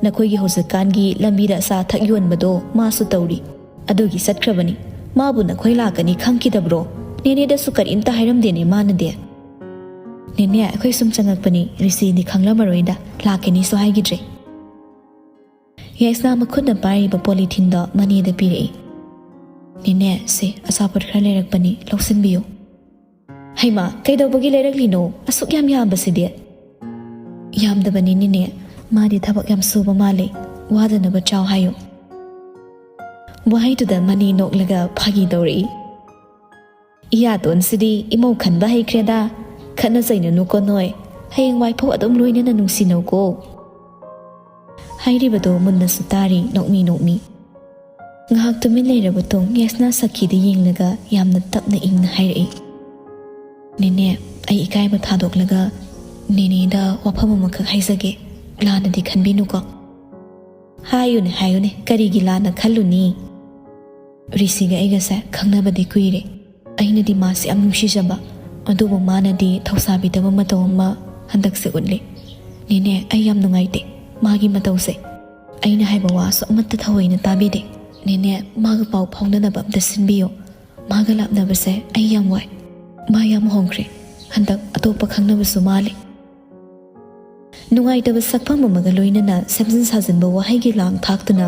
ꯅꯈꯣꯏꯒꯤ ꯍꯧꯖꯤꯛꯀꯥꯟꯒꯤ ꯂꯝꯕꯤꯗ ꯑꯆꯥ ꯑꯊꯛ ꯌꯣꯟꯕꯗꯣ ꯃꯥꯁꯨ ꯇꯧꯔꯤ꯫ ꯑꯗꯨꯒꯤ ꯆꯠꯈ꯭ꯔꯕꯅꯤ꯫ ꯃꯥꯕꯨ ꯅꯈꯣꯏ ꯂꯥꯛꯀꯅꯤ ꯈꯪꯈꯤꯗꯕ꯭ꯔꯣ? ꯅꯦꯅꯦꯗꯁꯨ ꯀꯔꯤꯝꯇ ꯍꯥꯏꯔꯝꯗꯦꯅꯦ ꯃꯥꯅꯗꯤ꯫ ꯅꯦꯅꯦ, ꯑꯩꯈꯣꯏ ꯁꯨꯝ ꯆꯪꯉꯛꯄꯅꯤ, ꯔꯤꯁꯤꯗꯤ ꯈꯪꯂꯝꯃꯔꯣꯏꯗ, ꯂꯥꯛꯀꯅꯤꯁꯨ ꯍꯥꯏꯈꯤꯗ꯭ꯔꯦ꯫ ꯌꯥꯏꯁꯅꯥ ꯃꯈꯨꯠꯅ ꯄꯥꯏꯔꯤꯕ ꯄꯣꯂꯤꯊꯤꯟꯗꯣ ꯃꯅꯦꯗ ꯄꯤꯔꯛꯏ꯫ ꯅꯦꯅꯦ, ꯁꯦ, ꯑꯆꯥꯄꯣꯠ ꯈꯔ ꯂꯩꯔꯛꯄꯅꯤ, ꯂꯧꯁꯤꯟꯕꯤꯌꯨ꯫ ꯍꯩꯃꯥ, ꯀꯩꯗꯧꯕꯒꯤ ꯂꯩꯔꯛꯂꯤꯅꯣ? ꯑꯁꯨꯛ ꯌꯥꯝ ꯌꯥꯝꯕꯁꯤꯗꯤ꯫ ꯌꯥꯝꯗꯕꯅꯤ ꯅꯦꯅꯦ, ꯃꯥꯗꯤ ꯊꯕꯛ ꯌꯥꯝ ꯁꯨꯕ ꯃꯥꯜꯂꯦ, ꯋꯥꯗꯅꯕ ꯆꯥꯎ ꯍꯥꯏꯌꯨ꯫ ꯋꯥꯍꯩꯗꯨꯗ ꯃꯅꯦ ꯅꯣꯛꯂꯒ ꯐꯥꯒꯤ ꯇꯧꯔꯛꯏ꯫ ꯏꯌꯥꯇꯣꯟꯁꯤꯗꯤ ꯏꯃꯧ ꯈꯟꯕ ꯍꯩꯈ꯭ꯔꯦꯗ꯫ ꯈꯠꯅ ꯆꯩꯅꯅꯨꯀꯣ ꯅꯣꯏ, ꯍꯌꯦꯡꯋꯥꯏꯐꯥꯎ ꯑꯗꯨꯝ ꯂꯣꯏꯅꯅ ꯅꯨꯡꯁꯤꯅꯧꯀꯣ꯫ ꯍꯥꯏꯔꯤꯕꯗꯣ ꯃꯨꯟꯅꯁꯨ ꯇꯥꯔꯤ, ꯅꯣꯛꯃꯤ ꯅꯣꯛꯃꯤ꯫ ꯉꯥꯏꯍꯥꯛ ꯇꯨꯃꯤꯟ ꯂꯩꯔꯕ ꯇꯨꯡ ꯌꯥꯏꯁꯅꯥ ꯁꯈꯤꯗ ꯌꯦꯡꯂꯒ ꯌꯥꯝꯅ ꯇꯞꯅ ꯏꯪꯅ ꯍꯥꯏꯔꯛꯏ꯫ ꯅꯦꯅꯦ, ꯑꯩ ꯏꯀꯥꯏꯕ ꯊꯥꯗꯣꯛꯂꯒ ꯅꯦꯅꯦꯗ ꯋꯥꯐꯝ ꯑꯃꯈꯛ ꯍꯥꯏꯖꯒꯦ, ꯂꯥꯟꯅꯗꯤ ꯈꯟꯕꯤꯅꯨꯀꯣ꯫ ꯍꯥꯏꯌꯨꯅꯦ, ꯍꯥꯏꯌꯨꯅꯦ, ꯀꯔꯤꯒꯤ ꯂꯥꯟꯅ ꯈꯜꯂꯨꯅꯤ? ꯔꯤꯁꯤꯒ ꯑꯩꯒꯁꯦ ꯈꯪꯅꯕꯗꯤ ꯀꯨꯏꯔꯦ꯫ ꯑꯩꯅꯗꯤ ꯃꯥꯁꯦ ꯌꯥꯝ ꯅꯨꯡꯁꯤꯖꯕ, ꯑꯗꯨꯕꯨ ꯃꯥꯅꯗꯤ ꯊꯧꯁꯥꯕꯤꯗꯕ ꯃꯇꯧ ꯑꯃ ꯍꯟꯗꯛꯁꯦ ꯎꯠꯂꯤ꯫ ꯅꯦꯅꯦ, ꯑꯩ ꯌꯥꯝ ꯅꯨꯡꯉꯥꯏꯇꯦ ꯃꯥꯒꯤ ꯃꯇꯧꯁꯦ꯫ ꯑꯩꯅ ꯍꯥꯏꯕ ꯋꯥꯁꯨ ꯑꯃꯠꯇ ꯊꯑꯣꯏꯅ ꯇꯥꯕꯤꯗꯦ꯫ ꯅꯦꯅꯦ, ꯃꯥꯒ ꯄꯥꯎ ꯐꯥꯎꯅꯅꯕ ꯑꯝꯇ ꯁꯤꯟꯕꯤꯌꯣ꯫ ꯃꯥꯒ ꯂꯥꯞꯅꯕꯁꯦ ꯑꯩ ꯌꯥꯝ ꯋꯥꯏ꯫ ꯃꯥ ꯌꯥꯝ ꯍꯣꯡꯈ꯭ꯔꯦ꯫ ꯍꯟꯗꯛ ꯑꯇꯣꯞꯄ ꯈꯪꯅꯕꯁꯨ ꯃꯥꯜꯂꯤ꯫ ꯅꯨꯡꯉꯥꯏꯇꯕ ꯁꯛꯐꯝ ꯑꯃꯒ ꯂꯣꯏꯅꯅ ꯁꯦꯝꯖꯤꯟ ꯁꯥꯖꯤꯟꯕ ꯋꯥꯍꯩꯒꯤ ꯂꯥꯡ ꯊꯥꯛꯇꯨꯅ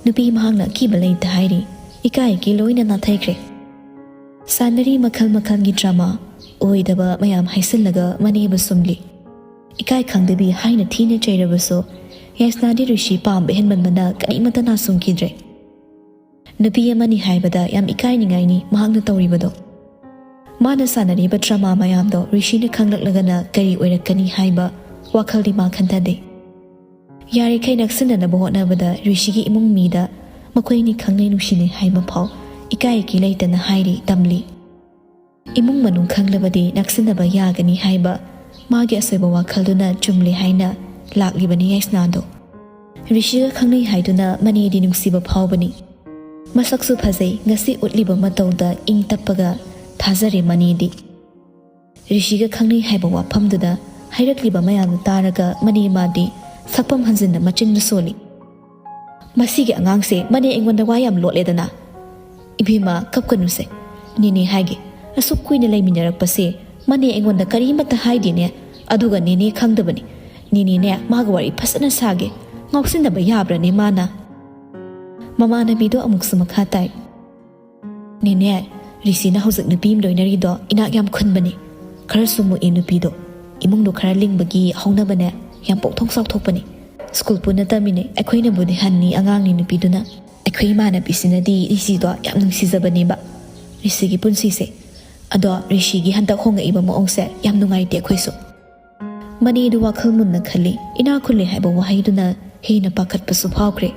ꯅꯨꯄꯤ ꯃꯍꯥꯛꯅ ꯑꯀꯤꯕ ꯂꯩꯇ ꯍꯥꯏꯔꯤ꯫ ꯏꯀꯥꯏꯒꯤ ꯂꯣꯏꯅ ꯅꯥꯊꯩꯈ꯭ꯔꯦ꯫ ꯁꯥꯟꯅꯔꯤ ꯃꯈꯜ ꯃꯈꯜꯒꯤ ꯗ꯭ꯔꯃꯥ, ꯑꯣꯏꯗꯕ ꯃꯌꯥꯝ ꯍꯥꯏꯁꯤꯜꯂꯒ ꯃꯅꯦꯕꯨ ꯁꯨꯝꯂꯤ꯫ ꯏꯀꯥꯏ ꯈꯪꯗꯕꯤ ꯍꯥꯏꯅ ꯊꯤꯅ ꯆꯩꯔꯕꯁꯨ ꯌꯥꯏꯁꯅꯥꯗꯤ ꯔꯤꯁꯤ ꯄꯥꯝꯕ ꯍꯦꯟꯃꯟꯕꯅ ꯀꯔꯤꯃꯠꯇ ꯅꯥꯁꯨꯡꯈꯤꯗ꯭ꯔꯦ꯫ ꯅꯨꯄꯤ ꯑꯃꯅꯤ ꯍꯥꯏꯕꯗ ꯌꯥꯝ ꯏꯀꯥꯏꯅꯤꯡꯉꯥꯏꯅꯤ ꯃꯍꯥꯛꯅ ꯇꯧꯔꯤꯕꯗꯣ꯫ ꯃꯥꯅ ꯁꯥꯟꯅꯔꯤꯕ ꯗ꯭ꯔꯃꯥ ꯃꯌꯥꯝꯗꯣ ꯔꯤꯁꯤꯅ ꯈꯪꯂꯛꯂꯒꯅ ꯀꯔꯤ ꯑꯣꯏꯔꯛꯀꯅꯤ ꯍꯥꯏꯕ ꯋꯥꯈꯜꯗꯤ ꯃꯥ ꯈꯟꯊꯗꯦ꯫ ꯌꯥꯔꯤꯈꯩ ꯅꯛꯁꯤꯟꯅꯅꯕ ꯍꯣꯠꯅꯕꯗ ꯔꯤꯁꯤꯒꯤ ꯏꯃꯨꯡ ꯃꯤꯗ ꯃꯈꯣꯏꯅꯤ ꯈꯪꯅꯩ ꯅꯨꯡꯁꯤꯅꯩ ꯍꯥꯏꯕ ꯐꯥꯎ ꯏꯀꯥꯏ ꯏꯀꯤ ꯂꯩꯇꯅ ꯍꯥꯏꯔꯤ ꯇꯝꯂꯤ꯫ ꯏꯃꯨꯡ ꯃꯅꯨꯡ ꯈꯪꯂꯕꯗꯤ ꯅꯛꯁꯤꯟꯅꯕ ꯌꯥꯒꯅꯤ ꯍꯥꯏꯕ ꯃꯥꯒꯤ ꯑꯁꯣꯏꯕ ꯋꯥꯈꯜꯗꯨꯅ ꯆꯨꯝꯂꯦ ꯍꯥꯏꯅ ꯂꯥꯛꯂꯤꯕꯅꯤ ꯌꯥꯏꯁꯅꯥꯗꯣ꯫ ꯔꯤꯁꯤꯒ ꯈꯪꯅꯩ ꯍꯥꯏꯗꯨꯅ ꯃꯅꯦꯗꯤ ꯅꯨꯡꯁꯤꯕ ꯐꯥꯎꯕꯅꯤ꯫ ꯃꯁꯛꯁꯨ ꯐꯖꯩ, ꯉꯁꯤ ꯎꯠꯂꯤꯕ ꯃꯇꯧꯗ ꯏꯪ ꯇꯞꯄꯒ ꯊꯥꯖꯔꯦ ꯃꯅꯦꯗꯤ꯫ ꯔꯤꯁꯤꯒ ꯈꯪꯅꯩ ꯍꯥꯏꯕ ꯋꯥꯐꯝꯗꯨꯗ ꯍꯥꯏꯔꯛꯂꯤꯕ ꯃꯌꯥꯝꯗꯨ ꯇꯥꯔꯒ ꯃꯅꯦ ꯃꯥꯗꯤ ꯁꯛꯐꯝ ꯍꯟꯖꯤꯟꯅ ꯃꯆꯤꯟꯗꯨ ꯁꯣꯜꯂꯤ꯫ "ꯃꯁꯤꯒꯤ ꯑꯉꯥꯡꯁꯦ ꯃꯅꯦ ꯑꯩꯉꯣꯟꯗ ꯋꯥ ꯌꯥꯝ ꯂꯣꯠꯂꯦꯗꯅ"꯫ "ꯏꯕꯦꯝꯃ, ꯀꯞꯀꯅꯨꯁꯦ꯫ ꯅꯦꯅꯦ ꯍꯥꯏꯒꯦ, ꯑꯁꯨꯛ ꯀꯨꯏꯅ ꯂꯩꯃꯤꯟꯅꯔꯛꯄꯁꯦ ꯃꯅꯦ ꯑꯩꯉꯣꯟꯗ ꯀꯔꯤꯃꯠꯇ ꯍꯥꯏꯗꯦꯅꯦ, ꯑꯗꯨꯒ ꯅꯦꯅꯦ ꯈꯪꯗꯕꯅꯤ꯫ ꯅꯦꯅꯦꯅꯦ ꯃꯥꯒ ꯋꯥꯔꯤ ꯐꯖꯅ ꯁꯥꯒꯦ꯫ ꯉꯥꯎꯁꯤꯟꯅꯕ ꯌꯥꯕ꯭ꯔꯥꯅꯦ ꯃꯥꯅ?" ꯃꯃꯥꯟꯅꯕꯤꯗꯣ ꯑꯃꯨꯛꯁꯨ ꯃꯈꯥ ꯇꯥꯏ꯫ "ꯅꯦꯅꯦ, ꯔꯤꯁꯤꯅ ꯍꯧꯖꯤꯛ ꯅꯨꯄꯤ ꯑꯃ ꯂꯣꯏꯅꯔꯤꯗꯣ ꯏꯅꯥꯛ ꯌꯥꯝ ꯈꯨꯟꯕꯅꯤ꯫ ꯈꯔꯁꯨ ꯃꯨꯛꯏ ꯅꯨꯄꯤꯗꯣ꯫ ꯏꯃꯨꯡꯗꯣ ꯈꯔ ꯂꯤꯡꯕꯒꯤ ꯍꯧꯅꯕꯅꯦ, ꯌꯥꯝ ꯄꯣꯛꯊꯣꯛ ꯆꯥꯎꯊꯣꯛꯄꯅꯤ꯫ ꯁ꯭ꯀꯨꯜ ꯄꯨꯟꯅ ꯇꯝꯃꯤꯅꯦ, ꯑꯩꯈꯣꯏꯅꯕꯨꯗꯤ ꯍꯟꯅꯤ ꯑꯉꯥꯡꯅꯤ ꯅꯨꯄꯤꯗꯨꯅ꯫ ꯑꯩꯈꯣꯏ ꯏꯃꯥꯟꯅꯕꯤꯁꯤꯅꯗꯤ ꯔꯤꯁꯤꯗꯣ ꯌꯥꯝ ꯅꯨꯡꯁꯤꯖꯕꯅꯦꯕ, ꯔꯤꯁꯤꯒꯤ ꯄꯨꯟꯁꯤꯁꯦ꯫ ꯑꯗꯣ ꯔꯤꯁꯤꯒꯤ ꯍꯟꯗꯛ ꯍꯣꯡꯉꯛꯏꯕ ꯃꯑꯣꯡꯁꯦ ꯌꯥꯝ ꯅꯨꯡꯉꯥꯏꯇꯦ ꯑꯩꯈꯣꯏꯁꯨ"꯫ ꯃꯅꯦꯗꯨ ꯋꯥꯈꯜ ꯃꯨꯟꯅ ꯈꯜꯂꯤ꯫ ꯏꯅꯥꯛ ꯈꯨꯜꯂꯦ ꯍꯥꯏꯕ ꯋꯥꯍꯩꯗꯨꯅ ꯍꯦꯟꯅ ꯄꯥꯈꯠꯄꯁꯨ ꯐꯥꯎꯈ꯭ꯔꯦ꯫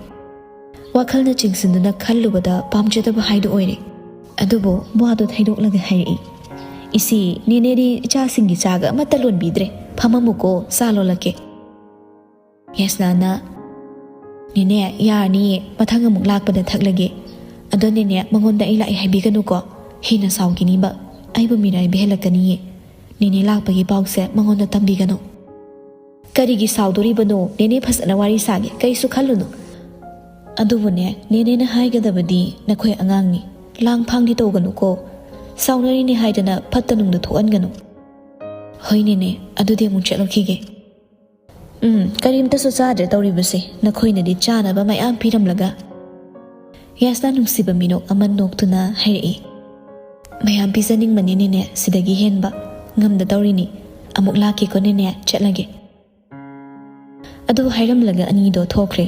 ꯋꯥꯈꯜꯅ ꯆꯤꯡꯁꯤꯟꯗꯨꯅ ꯈꯜꯂꯨꯕꯗ ꯄꯥꯝꯖꯗꯕ ꯍꯥꯏꯗꯨ ꯑꯣꯏꯔꯦ꯫ ꯑꯗꯨꯕꯨ ꯋꯥꯗꯨ ꯊꯩꯗꯣꯛꯂꯒ ꯍꯥꯏꯔꯛꯏ, "ꯏꯆꯦ, ꯅꯦꯅꯦꯗꯤ ꯏꯆꯥꯁꯤꯡꯒꯤ ꯆꯥꯒ ꯑꯃꯠꯇ ꯂꯣꯟꯕꯤꯗ꯭ꯔꯦ꯫ ꯐꯝꯃꯝꯃꯨꯀꯣ, ꯆꯥ ꯂꯣꯜꯂꯛꯀꯦ"꯫ ꯌꯥꯏꯁꯅꯥꯅ, "ꯅꯦꯅꯦ, ꯌꯥꯔꯅꯤꯌꯦ, ꯃꯊꯪ ꯑꯃꯨꯛ ꯂꯥꯛꯄꯗ ꯊꯛꯂꯒꯦ꯫ ꯑꯗꯣ ꯅꯦꯅꯦ, ꯃꯉꯣꯟꯗ ꯑꯩ ꯂꯥꯛꯑꯦ ꯍꯥꯏꯕꯤꯒꯅꯨꯀꯣ, ꯍꯦꯟꯅ ꯁꯥꯎꯈꯤꯅꯤꯕ꯫ ꯑꯩꯕꯨ ꯃꯤꯔꯥꯏꯕꯤꯍꯜꯂꯛꯀꯅꯤꯌꯦ꯫ ꯅꯦꯅꯦ ꯂꯥꯛꯄꯒꯤ ꯄꯥꯎꯁꯦ ꯃꯉꯣꯟꯗ ꯇꯝꯕꯤꯒꯅꯨ"꯫ "ꯀꯔꯤꯒꯤ ꯁꯥꯎꯗꯣꯔꯤꯕꯅꯣ? ꯅꯦꯅꯦ ꯐꯖꯅ ꯋꯥꯔꯤ ꯁꯥꯒꯦ, ꯀꯩꯁꯨ ꯈꯜꯂꯨꯅꯨ"꯫ "ꯑꯗꯨꯕꯨꯅꯦ, ꯅꯦꯅꯦꯅ ꯍꯥꯏꯒꯗꯕꯗꯤ ꯅꯈꯣꯏ ꯑꯉꯥꯡꯅꯤ, ꯂꯥꯡ ꯐꯥꯡꯗꯤ ꯇꯧꯒꯅꯨꯀꯣ꯫ ꯁꯥꯎꯅꯔꯤꯅꯦ ꯍꯥꯏꯗꯅ ꯐꯠꯇ ꯅꯨꯡꯗ ꯊꯣꯛꯍꯟꯒꯅꯨ"꯫ "ꯍꯣꯏ ꯅꯦꯅꯦ, ꯑꯗꯨꯗꯤ ꯑꯃꯨꯛ ꯆꯠꯂꯨꯈꯤꯒꯦ"꯫ "ꯎꯝ, ꯀꯔꯤꯝꯇꯁꯨ ꯆꯥꯗ꯭ꯔꯦ ꯇꯧꯔꯤꯕꯁꯦ, ꯅꯈꯣꯏꯅꯗꯤ ꯆꯥꯅꯕ ꯃꯌꯥꯝ ꯄꯤꯔꯝꯂꯒ"꯫ ꯌꯥꯏꯁꯅꯥ ꯅꯨꯡꯁꯤꯕ ꯃꯤꯅꯣꯛ ꯑꯃ ꯅꯣꯛꯇꯨꯅ ꯍꯥꯏꯔꯛꯏ, "ꯃꯌꯥꯝ ꯄꯤꯖꯅꯤꯡꯕꯅꯤꯅꯦꯅꯦ, ꯁꯤꯗꯒꯤ ꯍꯦꯟꯕ ꯉꯝꯗ ꯇꯧꯔꯤꯅꯤ꯫ ꯑꯃꯨꯛ ꯂꯥꯛꯀꯦꯀꯣ ꯅꯦꯅꯦ, ꯆꯠꯂꯒꯦ"꯫ ꯑꯗꯨ ꯍꯥꯏꯔꯝꯂꯒ ꯑꯅꯤꯗꯣ ꯊꯣꯛꯈ꯭ꯔꯦ꯫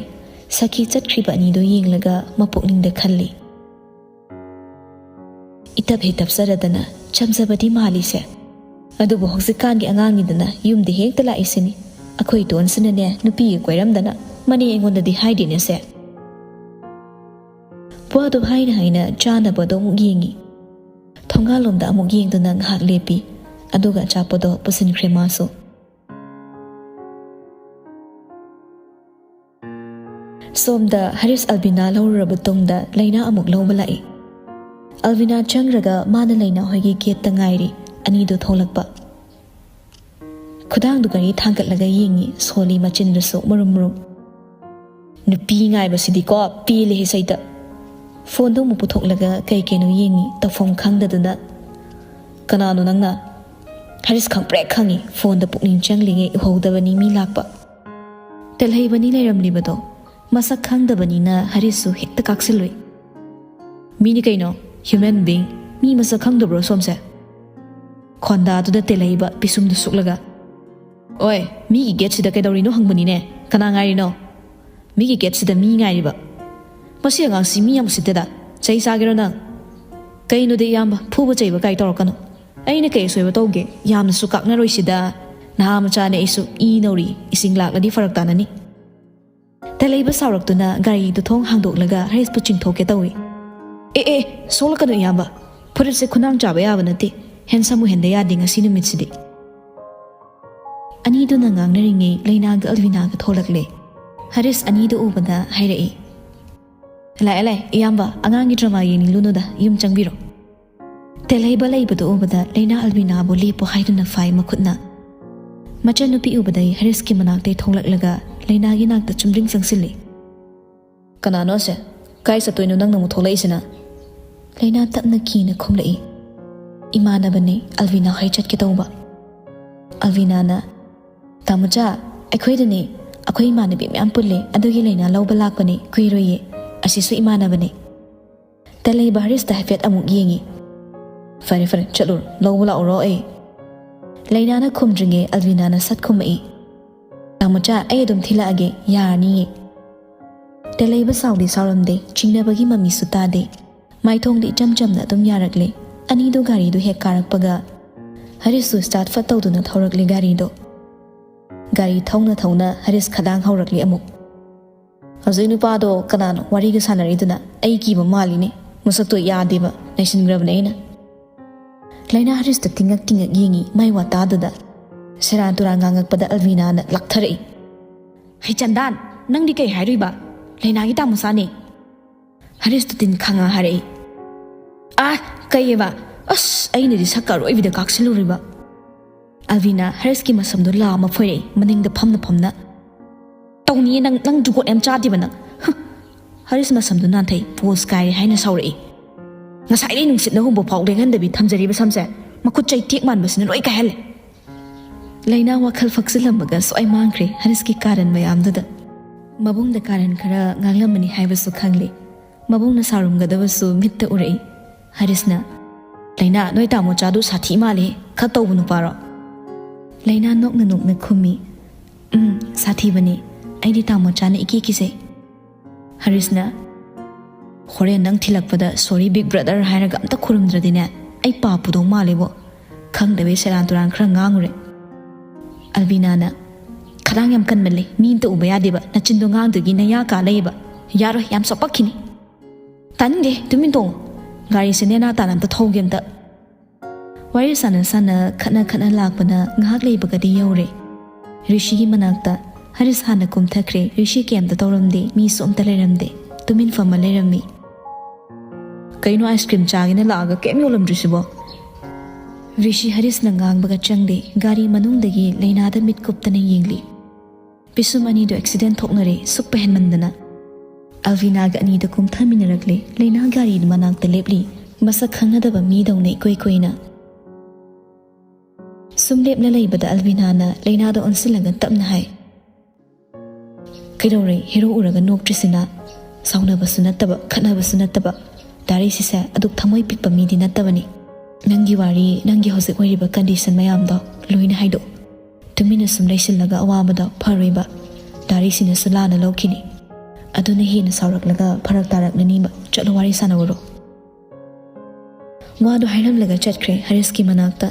ꯁꯈꯤ ꯆꯠꯈ꯭ꯔꯤꯕ ꯑꯅꯤꯗꯣ ꯌꯦꯡꯂꯒ ꯃꯄꯨꯛꯅꯤꯡꯗ ꯈꯜꯂꯤ, "ꯏꯇꯞ ꯍꯦꯛ ꯇꯞꯆꯔꯗꯅ ꯆꯝꯖꯕꯗꯤ ꯃꯥꯜꯂꯤꯁꯦ꯫ ꯑꯗꯨꯕꯨ ꯍꯧꯖꯤꯛꯀꯥꯟꯒꯤ ꯑꯉꯥꯡꯅꯤꯗꯅ ꯌꯨꯝꯗ ꯍꯦꯛꯇ ꯂꯥꯛꯏꯁꯤꯅꯤ꯫ ꯑꯩꯈꯣꯏ ꯇꯣꯟꯁꯤꯅꯅꯦ ꯅꯨꯄꯤꯒ ꯀꯣꯏꯔꯝꯗꯅ ꯃꯅꯦ ꯑꯩꯉꯣꯟꯗꯗꯤ ꯍꯥꯏꯗꯦꯅꯦꯁꯦ"꯫ ꯋꯥꯗꯨ ꯍꯥꯏꯅ ꯍꯥꯏꯅ ꯆꯥꯅꯕꯗꯣ ꯑꯃꯨꯛ ꯌꯦꯡꯉꯤ꯫ ꯊꯣꯡꯒꯥꯜꯂꯣꯝꯗ ꯑꯃꯨꯛ ꯌꯦꯡꯗꯨꯅ ꯉꯥꯏꯍꯥꯛ ꯂꯦꯞꯄꯤ꯫ ꯑꯗꯨꯒ ꯑꯆꯥꯄꯣꯠꯇꯣ ꯄꯨꯁꯤꯟꯈ꯭ꯔꯦ ꯃꯥꯁꯨ꯫ ꯁꯣꯝꯗ ꯍꯔꯤꯁ ꯑꯜꯕꯤꯅꯥ ꯂꯧꯔꯨꯔꯕ ꯇꯨꯡꯗ ꯂꯩꯅꯥ ꯑꯃꯨꯛ ꯂꯧꯕ ꯂꯥꯛꯏ꯫ ꯑꯜꯕꯤꯅꯥ ꯆꯪꯈ꯭ꯔꯒ ꯃꯥꯅ ꯂꯩꯅꯥ ꯍꯣꯏꯒꯤ ꯒꯦꯠꯇ ꯉꯥꯏꯔꯤ꯫ ꯑꯅꯤꯗꯨ ꯊꯣꯛꯂꯛꯄ꯫ ꯈꯨꯗꯥꯡꯗꯨ ꯒꯥꯔꯤ ꯊꯥꯡꯒꯠꯂꯒ ꯌꯦꯡꯉꯤ, ꯁꯣꯜꯂꯤ ꯃꯆꯤꯟꯗꯨꯁꯨ ꯃꯨꯔꯨꯝ ꯃꯨꯔꯨꯝ꯫ ꯅꯨꯄꯤ ꯉꯥꯏꯕꯁꯤꯗꯤꯀꯣ ꯄꯦꯜꯂꯦꯍꯦ ꯁꯩꯇ꯫ ꯐꯣꯟꯗꯣ ꯑꯃꯨꯛ ꯄꯨꯊꯣꯛꯂꯒ ꯀꯩ ꯀꯩꯅꯣ ꯌꯦꯡꯉꯤ, ꯇꯧꯐꯝ ꯈꯪꯗꯗꯅ꯫ "ꯀꯅꯥꯅꯣ ꯅꯪꯅ?" "ꯍꯔꯤꯁ ꯈꯪꯄ꯭ꯔꯦꯛ ꯈꯪꯉꯤ, ꯐꯣꯟꯗ ꯄꯨꯛꯅꯤꯡ ꯆꯪꯂꯤꯉꯩ ꯎꯍꯧꯗꯕꯅꯤ ꯃꯤ ꯂꯥꯛꯄ꯫" ꯇꯦꯜꯍꯩꯕꯅꯤ ꯂꯩꯔꯝꯂꯤꯕꯗꯣ꯫ ꯃꯁꯛ ꯈꯪꯗꯕꯅꯤꯅ ꯍꯔꯤꯁꯁꯨ ꯍꯦꯛꯇ ꯀꯥꯛꯁꯤꯜꯂꯨꯏ꯫ "ꯃꯤꯅꯤ ꯀꯩꯅꯣ, human being꯫ ꯃꯤ ꯃꯁꯛ ꯈꯪꯗꯕ꯭ꯔꯣ ꯁꯣꯝꯁꯦ?" ꯈꯣꯟꯗꯥꯗꯨꯗ ꯇꯦꯜꯍꯩꯕ ꯄꯤꯁꯨꯝꯗꯨ ꯁꯨꯛꯂꯒ, "ꯑꯣꯏ, ꯃꯤꯒꯤ ꯒꯦꯠꯁꯤꯗ ꯀꯩꯗꯧꯔꯤꯅꯣ ꯍꯪꯕꯅꯤꯅꯦ, ꯀꯅꯥ ꯉꯥꯏꯔꯤꯅꯣ? ꯃꯤꯒꯤ ꯒꯦꯠꯁꯤꯗ ꯃꯤ ꯉꯥꯏꯔꯤꯕ꯫ ꯃꯁꯤ ꯑꯉꯥꯡꯁꯤ ꯃꯤ ꯌꯥꯝ ꯎꯁꯤꯠꯇꯦꯗ, ꯆꯩ ꯆꯥꯒꯦꯔꯣ ꯅꯪ?" "ꯀꯩꯅꯣꯗꯤ ꯏꯌꯥꯝꯕ, ꯐꯨꯕ ꯆꯩꯕ ꯀꯥꯏ ꯇꯧꯔꯛꯀꯅꯨ꯫ ꯑꯩꯅ ꯀꯩ ꯑꯁꯣꯏꯕ ꯇꯧꯒꯦ? ꯌꯥꯝꯅꯁꯨ ꯀꯥꯛꯅꯔꯣꯏꯁꯤꯗ, ꯅꯍꯥ ꯃꯆꯥꯅꯦ ꯑꯩꯁꯨ, ꯏ ꯅꯧꯔꯤ, ꯏꯁꯤꯡ ꯂꯥꯛꯂꯗꯤ ꯐꯔꯛ ꯇꯥꯅꯅꯤ꯫" ꯇꯦꯜꯍꯩꯕ ꯁꯥꯎꯔꯛꯇꯨꯅ ꯒꯥꯔꯤꯗꯨ ꯊꯣꯡ ꯍꯥꯡꯗꯣꯛꯂꯒ ꯍꯔꯤꯁꯄꯨ ꯆꯤꯡꯊꯣꯛꯀꯦ ꯇꯧꯏ꯫ "ꯑꯦ ꯑꯦ, ꯁꯣꯛꯂꯛꯀꯅꯨ ꯏꯌꯥꯝꯕ, ꯐꯨꯔꯤꯠꯁꯦ ꯈꯨꯅꯥꯡ ꯆꯥꯕ ꯌꯥꯕ ꯅꯠꯇꯦ, ꯍꯦꯟꯁꯝ ꯑꯣꯏꯍꯟꯗ ꯌꯥꯗꯦ ꯉꯁꯤ ꯅꯨꯃꯤꯠꯁꯤꯗꯤ꯫" ꯑꯅꯤꯗꯨꯅ ꯉꯥꯡꯅꯔꯤꯉꯩ ꯂꯩꯅꯥꯒ ꯑꯜꯕꯤꯅꯥꯒ ꯊꯣꯛꯂꯛꯂꯦ꯫ ꯍꯔꯤꯁ ꯑꯅꯤꯗꯨ ꯎꯕꯗ ꯍꯥꯏꯔꯛꯏ, "ꯂꯥꯛꯑꯦ ꯂꯥꯛꯑꯦ ꯏꯌꯥꯝꯕ, ꯑꯉꯥꯡꯒꯤ ꯗ꯭ꯔꯃꯥ ꯌꯦꯡꯅꯤꯡꯂꯨꯅꯨꯗ, ꯌꯨꯝ ꯆꯪꯕꯤꯔꯣ꯫" ꯇꯦꯜꯍꯩꯕ ꯂꯩꯕꯗꯨ ꯎꯕꯗ ꯂꯩꯅꯥ ꯑꯜꯕꯤꯅꯥꯕꯨ ꯂꯦꯞꯄꯨ ꯍꯥꯏꯗꯨꯅ ꯐꯥꯏ ꯃꯈꯨꯠꯅ꯫ ꯃꯆꯟꯅꯨꯄꯤ ꯎꯕꯗꯩ ꯍꯔꯤꯁꯀꯤ ꯃꯅꯥꯛꯇꯩ ꯊꯣꯛꯂꯛꯂꯒ ꯂꯩꯅꯥꯒꯤ ꯅꯥꯛꯇ ꯆꯨꯝꯗ꯭ꯔꯤꯡ ꯆꯪꯁꯤꯜꯂꯤ꯫ "ꯀꯅꯥꯅꯣ ꯑꯁꯦ? ꯀꯥꯏ ꯆꯠꯇꯣꯏꯅꯣ ꯅꯪꯅ ꯑꯃꯨꯛ ꯊꯣꯛꯂꯛꯏꯁꯤꯅ?" ꯂꯩꯅꯥ ꯇꯞꯅ ꯀꯤꯅ ꯈꯨꯝꯂꯛꯏ꯫ "ꯏꯃꯥꯟꯅꯕꯅꯦ, ꯑꯜꯕꯤꯅꯥ ꯍꯣꯏ ꯆꯠꯀꯦ ꯇꯧꯕ꯫" ꯑꯜꯕꯤꯅꯥꯅ, "ꯇꯥꯃꯣꯆꯥ, ꯑꯩꯈꯣꯏꯗꯅꯦ, ꯑꯩꯈꯣꯏ ꯏꯃꯥꯟꯅꯕꯤ ꯃꯌꯥꯝ ꯄꯨꯜꯂꯦ, ꯑꯗꯨꯒꯤ ꯂꯩꯅꯥ ꯂꯧꯕ ꯂꯥꯛꯄꯅꯦ, ꯀꯨꯏꯔꯣꯏꯌꯦ꯫ ꯑꯁꯤꯁꯨ ꯏꯃꯥꯟꯅꯕꯅꯦ꯫" ꯇꯦꯜꯍꯩꯕ ꯍꯔꯤꯁꯇ ꯍꯥꯏꯐꯦꯠ ꯑꯃꯨꯛ ꯌꯦꯡꯉꯤ꯫ "ꯐꯔꯦ ꯐꯔꯦ, ꯆꯠꯂꯨꯔꯣ, ꯂꯧꯕ ꯂꯥꯛꯎꯔꯣ ꯑꯩ꯫" ꯂꯩꯅꯥꯅ ꯈꯨꯝꯗ꯭ꯔꯤꯉꯩ ꯑꯜꯕꯤꯅꯥꯅ ꯁꯠ ꯈꯨꯝꯃꯛꯏ꯫ "ꯇꯥꯃꯣꯆꯥ, ꯑꯩ ꯑꯗꯨꯝ ꯊꯤꯜꯂꯛꯑꯒꯦ, ꯌꯥꯔꯅꯤꯌꯦ꯫" ꯇꯦꯜꯍꯩꯕ ꯁꯥꯎꯗꯤ ꯁꯥꯎꯔꯝꯗꯦ, ꯆꯤꯡꯅꯕꯒꯤ ꯃꯃꯤꯁꯨ ꯇꯥꯗꯦ꯫ ꯃꯥꯏꯊꯣꯡꯗꯤ ꯏꯆꯝ ꯆꯝꯅ ꯑꯗꯨꯝ ꯌꯥꯔꯛꯂꯦ꯫ ꯑꯅꯤꯗꯨ ꯒꯥꯔꯤꯗꯨ ꯍꯦꯛ ꯀꯥꯔꯛꯄꯒ ꯍꯔꯤꯁꯁꯨ start ꯐꯠ ꯇꯧꯗꯨꯅ ꯊꯧꯔꯛꯂꯦ ꯒꯥꯔꯤꯗꯣ꯫ ꯒꯥꯔꯤ ꯊꯧꯅ ꯊꯧꯅ ꯍꯔꯤꯁ ꯈꯗꯥꯡ ꯍꯧꯔꯛꯂꯦ ꯑꯃꯨꯛ꯫ "ꯍꯧꯖꯤꯛ ꯅꯨꯄꯥꯗꯣ ꯀꯅꯥꯅꯣ ꯋꯥꯔꯤꯒ ꯁꯥꯟꯅꯔꯤꯗꯨꯅ? ꯑꯩ ꯀꯤꯕ ꯃꯥꯜꯂꯤꯅꯦ꯫ ꯃꯁꯛꯇꯣ ꯌꯥꯗꯦꯕ, ꯅꯩꯁꯤꯟꯈ꯭ꯔꯕꯅꯦ ꯑꯩꯅ꯫" ꯂꯩꯅꯥ ꯍꯔꯤꯁꯇ ꯇꯤꯡꯉꯛ ꯇꯤꯡꯉꯛ ꯌꯦꯡꯉꯤ, ꯃꯥꯏ ꯋꯥ ꯇꯥꯗꯨꯗ꯫ ꯁꯦꯔꯥꯟ ꯇꯨꯔꯥꯟ ꯉꯥꯡꯉꯛꯄꯗ ꯑꯜꯕꯤꯅꯥꯅ ꯂꯥꯛꯊꯔꯛꯏ꯫ "ꯍꯩ ꯆꯟꯗꯥꯟ, ꯅꯪꯗꯤ ꯀꯩ ꯍꯥꯏꯔꯨꯏꯕ? ꯂꯩꯅꯥꯒꯤ ꯇꯥꯃꯣꯆꯥꯅꯦ꯫" ꯍꯔꯤꯁꯇꯨ ꯇꯤꯟ ꯈꯪꯉ ꯍꯥꯏꯔꯛꯏ꯫ "ꯑꯥ, ꯀꯩꯑꯕ? ꯑꯁ, ꯑꯩꯅꯗꯤ ꯁꯛꯀ ꯑꯔꯣꯏꯕꯤꯗ ꯀꯥꯛꯁꯤꯜꯂꯨꯔꯤꯕ꯫" ꯑꯜꯕꯤꯅꯥ ꯍꯔꯤꯁꯀꯤ ꯃꯁꯝꯗꯣ ꯂꯥꯝꯃ ꯐꯣꯏꯔꯛꯏ, ꯃꯅꯤꯡꯗ ꯐꯝꯅ ꯐꯝꯅ꯫ ꯇꯧꯅꯤꯌꯦ ꯅꯪ, ꯅꯪ ꯖꯨꯒꯣꯠ ꯌꯥꯝ ꯆꯥꯗꯦꯕ ꯅꯪ꯫ ꯍ! ꯍꯔꯤꯁ ꯃꯁꯝꯗꯨ ꯅꯥꯟꯊꯩ꯫ "ꯄꯣꯁ ꯀꯥꯏꯔꯦ" ꯍꯥꯏꯅ ꯁꯥꯎꯔꯛꯏ꯫ "ꯉꯁꯥꯏꯗꯩ ꯅꯨꯡꯁꯤꯠꯅ ꯍꯨꯝꯕ ꯐꯥꯎ ꯂꯦꯡꯍꯟꯗꯕꯤ ꯊꯝꯖꯔꯤꯕ ꯁꯝꯁꯦ ꯃꯈꯨꯠ ꯆꯩꯇꯦꯛ ꯃꯥꯟꯕꯁꯤꯅ ꯂꯣꯏ ꯀꯥꯏꯍꯜꯂꯦ"꯫ ꯂꯩꯅꯥ ꯋꯥꯈꯜ ꯐꯛꯆꯤꯜꯂꯝꯕꯒ ꯁ꯭ꯋꯥꯏ ꯃꯥꯡꯈ꯭ꯔꯦ ꯍꯔꯤꯁꯀꯤ ꯀꯥꯔꯟ ꯃꯌꯥꯝꯗꯨꯗ꯫ ꯃꯕꯨꯡꯗ ꯀꯥꯔꯟ ꯈꯔ ꯉꯥꯡꯂꯝꯃꯅꯤ ꯍꯥꯏꯕꯁꯨ ꯈꯪꯂꯦ꯫ ꯃꯕꯨꯡꯅ ꯁꯥꯎꯔꯝꯒꯗꯕꯁꯨ ꯃꯤꯠꯇ ꯎꯔꯛꯏ꯫ ꯍꯔꯤꯁꯅ, "ꯂꯩꯅꯥ, ꯅꯣꯏ ꯇꯥꯃꯣꯆꯥꯗꯨ ꯁꯥꯊꯤ ꯃꯥꯜꯂꯦ, ꯈꯔ ꯇꯧꯕ ꯅꯨꯄꯥꯔꯣ?" ꯂꯩꯅꯥ ꯅꯣꯛꯅ ꯅꯣꯛꯅ ꯈꯨꯝꯃꯤ, "ꯎꯝ, ꯁꯥꯊꯤꯕꯅꯤ꯫ ꯑꯩꯗꯤ ꯇꯥꯃꯣꯆꯥꯅ ꯏꯀꯤ ꯀꯤꯖꯩ"꯫ ꯍꯔꯤꯁꯅ, "ꯍꯣꯔꯦꯟ ꯅꯪ ꯊꯤꯜꯂꯛꯄꯗ 'Sorry big brother' ꯍꯥꯏꯔꯒ ꯑꯝꯇ ꯈꯨꯔꯨꯝꯗ꯭ꯔꯗꯤꯅꯦ, ꯑꯩ ꯄꯥꯞ ꯄꯨꯗꯧ ꯃꯥꯜꯂꯦꯕꯣ꯫ ꯈꯪꯗꯕꯩ ꯁꯦꯔꯥꯟ ꯇꯨꯔꯥꯟ ꯈꯔ ꯉꯥꯡꯉꯨꯔꯦ"꯫ ꯑꯜꯕꯤꯅꯥꯅ, "ꯈꯗꯥꯡ ꯌꯥꯝ ꯀꯟꯃꯜꯂꯦ, ꯃꯤ ꯑꯝꯇ ꯎꯕ ꯌꯥꯗꯦꯕ, ꯅꯆꯤꯟꯗꯣ ꯉꯥꯡꯗꯨꯒꯤ ꯅꯌꯥ ꯀꯥ ꯂꯩꯌꯦꯕ꯫ ꯌꯥꯔꯣꯏ, ꯌꯥꯝ ꯁꯣꯛꯄꯛꯈꯤꯅꯤ"꯫ "ꯇꯥꯅꯤꯡꯗꯦ, ꯇꯨꯃꯤꯟ ꯇꯣꯡꯉꯨ꯫ ꯒꯥꯔꯤꯁꯦ ꯅꯦꯅꯥ ꯇꯥꯅ ꯑꯝꯇ ꯊꯧꯒꯦ ꯑꯝꯇ"꯫ ꯋꯥꯔꯤ ꯁꯥꯟꯅ ꯁꯥꯟꯅ, ꯈꯠꯅ ꯈꯠꯅ ꯂꯥꯛꯄꯅ ꯉꯥꯏꯍꯥꯛ ꯂꯩꯕꯒꯗꯤ ꯌꯧꯔꯦ꯫ ꯔꯤꯁꯤꯒꯤ ꯃꯅꯥꯛꯇ ꯍꯔꯤꯁ ꯍꯥꯟꯅ ꯀꯨꯝꯊꯈ꯭ꯔꯦ꯫ ꯔꯤꯁꯤ ꯀꯩꯝꯇ ꯇꯧꯔꯝꯗꯦ, ꯃꯤꯁꯨ ꯑꯝꯇ ꯂꯩꯔꯝꯗꯦ, ꯇꯨꯃꯤꯟ ꯐꯝꯃ ꯂꯩꯔꯝꯃꯤ꯫ "ꯀꯩꯅꯣ, ꯑꯥꯏꯁ ꯀ꯭ꯔꯤꯝ ꯆꯥꯒꯦꯅ ꯂꯥꯛꯑꯒ ꯀꯩꯝ ꯌꯣꯜꯂꯝꯗ꯭ꯔꯤꯁꯤꯕꯣ?" ꯔꯤꯁꯤ ꯍꯔꯤꯁꯅ ꯉꯥꯡꯕꯒ ꯆꯪꯗꯦ, ꯒꯥꯔꯤ ꯃꯅꯨꯡꯗꯒꯤ ꯂꯩꯅꯥꯗ ꯃꯤꯠ ꯀꯨꯞꯇꯅ ꯌꯦꯡꯂꯤ꯫ ꯄꯤꯁꯨꯝ ꯑꯅꯤꯗꯨ ꯑꯦꯛꯁꯤꯗꯦꯟ ꯊꯣꯛꯅꯔꯦ, ꯁꯨꯛꯄ ꯍꯦꯟꯃꯟꯗꯅ꯫ ꯑꯜꯕꯤꯅꯥꯒ ꯑꯅꯤꯗ ꯀꯨꯝꯊꯃꯤꯟꯅꯔꯛꯂꯦ꯫ ꯂꯩꯅꯥ ꯒꯥꯔꯤ ꯃꯅꯥꯛꯇ ꯂꯦꯞꯂꯤ, ꯃꯁꯛ ꯈꯪꯅꯗꯕ ꯃꯤꯗꯧꯅ ꯏꯀꯣꯏ ꯀꯣꯏꯅ꯫ ꯁꯨꯝ ꯂꯦꯞꯅ ꯂꯩꯕꯗ ꯑꯜꯕꯤꯅꯥꯅ ꯂꯩꯅꯥꯗ ꯑꯣꯟꯁꯤꯜꯂꯒ ꯇꯞꯅ ꯍꯥꯏ, "ꯀꯩꯗꯧꯔꯦ? ꯍꯦꯔꯣ ꯎꯔꯒ ꯅꯣꯛꯇ꯭ꯔꯤꯁꯤꯅ?" "ꯁꯥꯎꯅꯕꯁꯨ ꯅꯠꯇꯕ, ꯈꯠꯅꯕꯁꯨ ꯅꯠꯇꯕ꯫ ꯗꯥꯔꯤꯁꯤꯁꯦ ꯑꯗꯨꯛ ꯊꯃꯣꯏ ꯄꯤꯛꯄ ꯃꯤꯗꯤ ꯅꯠꯇꯕꯅꯤ꯫ ꯅꯪꯒꯤ ꯋꯥꯔꯤ, ꯅꯪꯒꯤ ꯍꯧꯖꯤꯛ ꯑꯣꯏꯔꯤꯕ ꯀꯟꯗꯤꯁꯟ ꯃꯌꯥꯝꯗꯣ ꯂꯣꯏꯅ ꯍꯥꯏꯗꯣꯛꯎ꯫ ꯇꯨꯃꯤꯟꯅ ꯁꯨꯝ ꯂꯩꯁꯤꯜꯂꯒ ꯑꯋꯥꯕꯗꯣ ꯐꯔꯣꯏꯕ꯫ ꯗꯥꯔꯤꯁꯤꯅꯁꯨ ꯂꯥꯟꯅ ꯂꯧꯈꯤꯅꯤ꯫ ꯑꯗꯨꯅ ꯍꯦꯟꯅ ꯁꯥꯎꯔꯛꯂꯒ ꯐꯔꯛ ꯇꯥꯔꯛꯅꯅꯤꯕ꯫ ꯆꯠꯂꯣ, ꯋꯥꯔꯤ ꯁꯥꯟꯅꯧꯔꯣ"꯫ ꯋꯥꯗꯣ ꯍꯥꯏꯔꯝꯂꯒ ꯆꯠꯈ꯭ꯔꯦ ꯍꯔꯤꯁꯀꯤ ꯃꯅꯥꯛꯇ꯫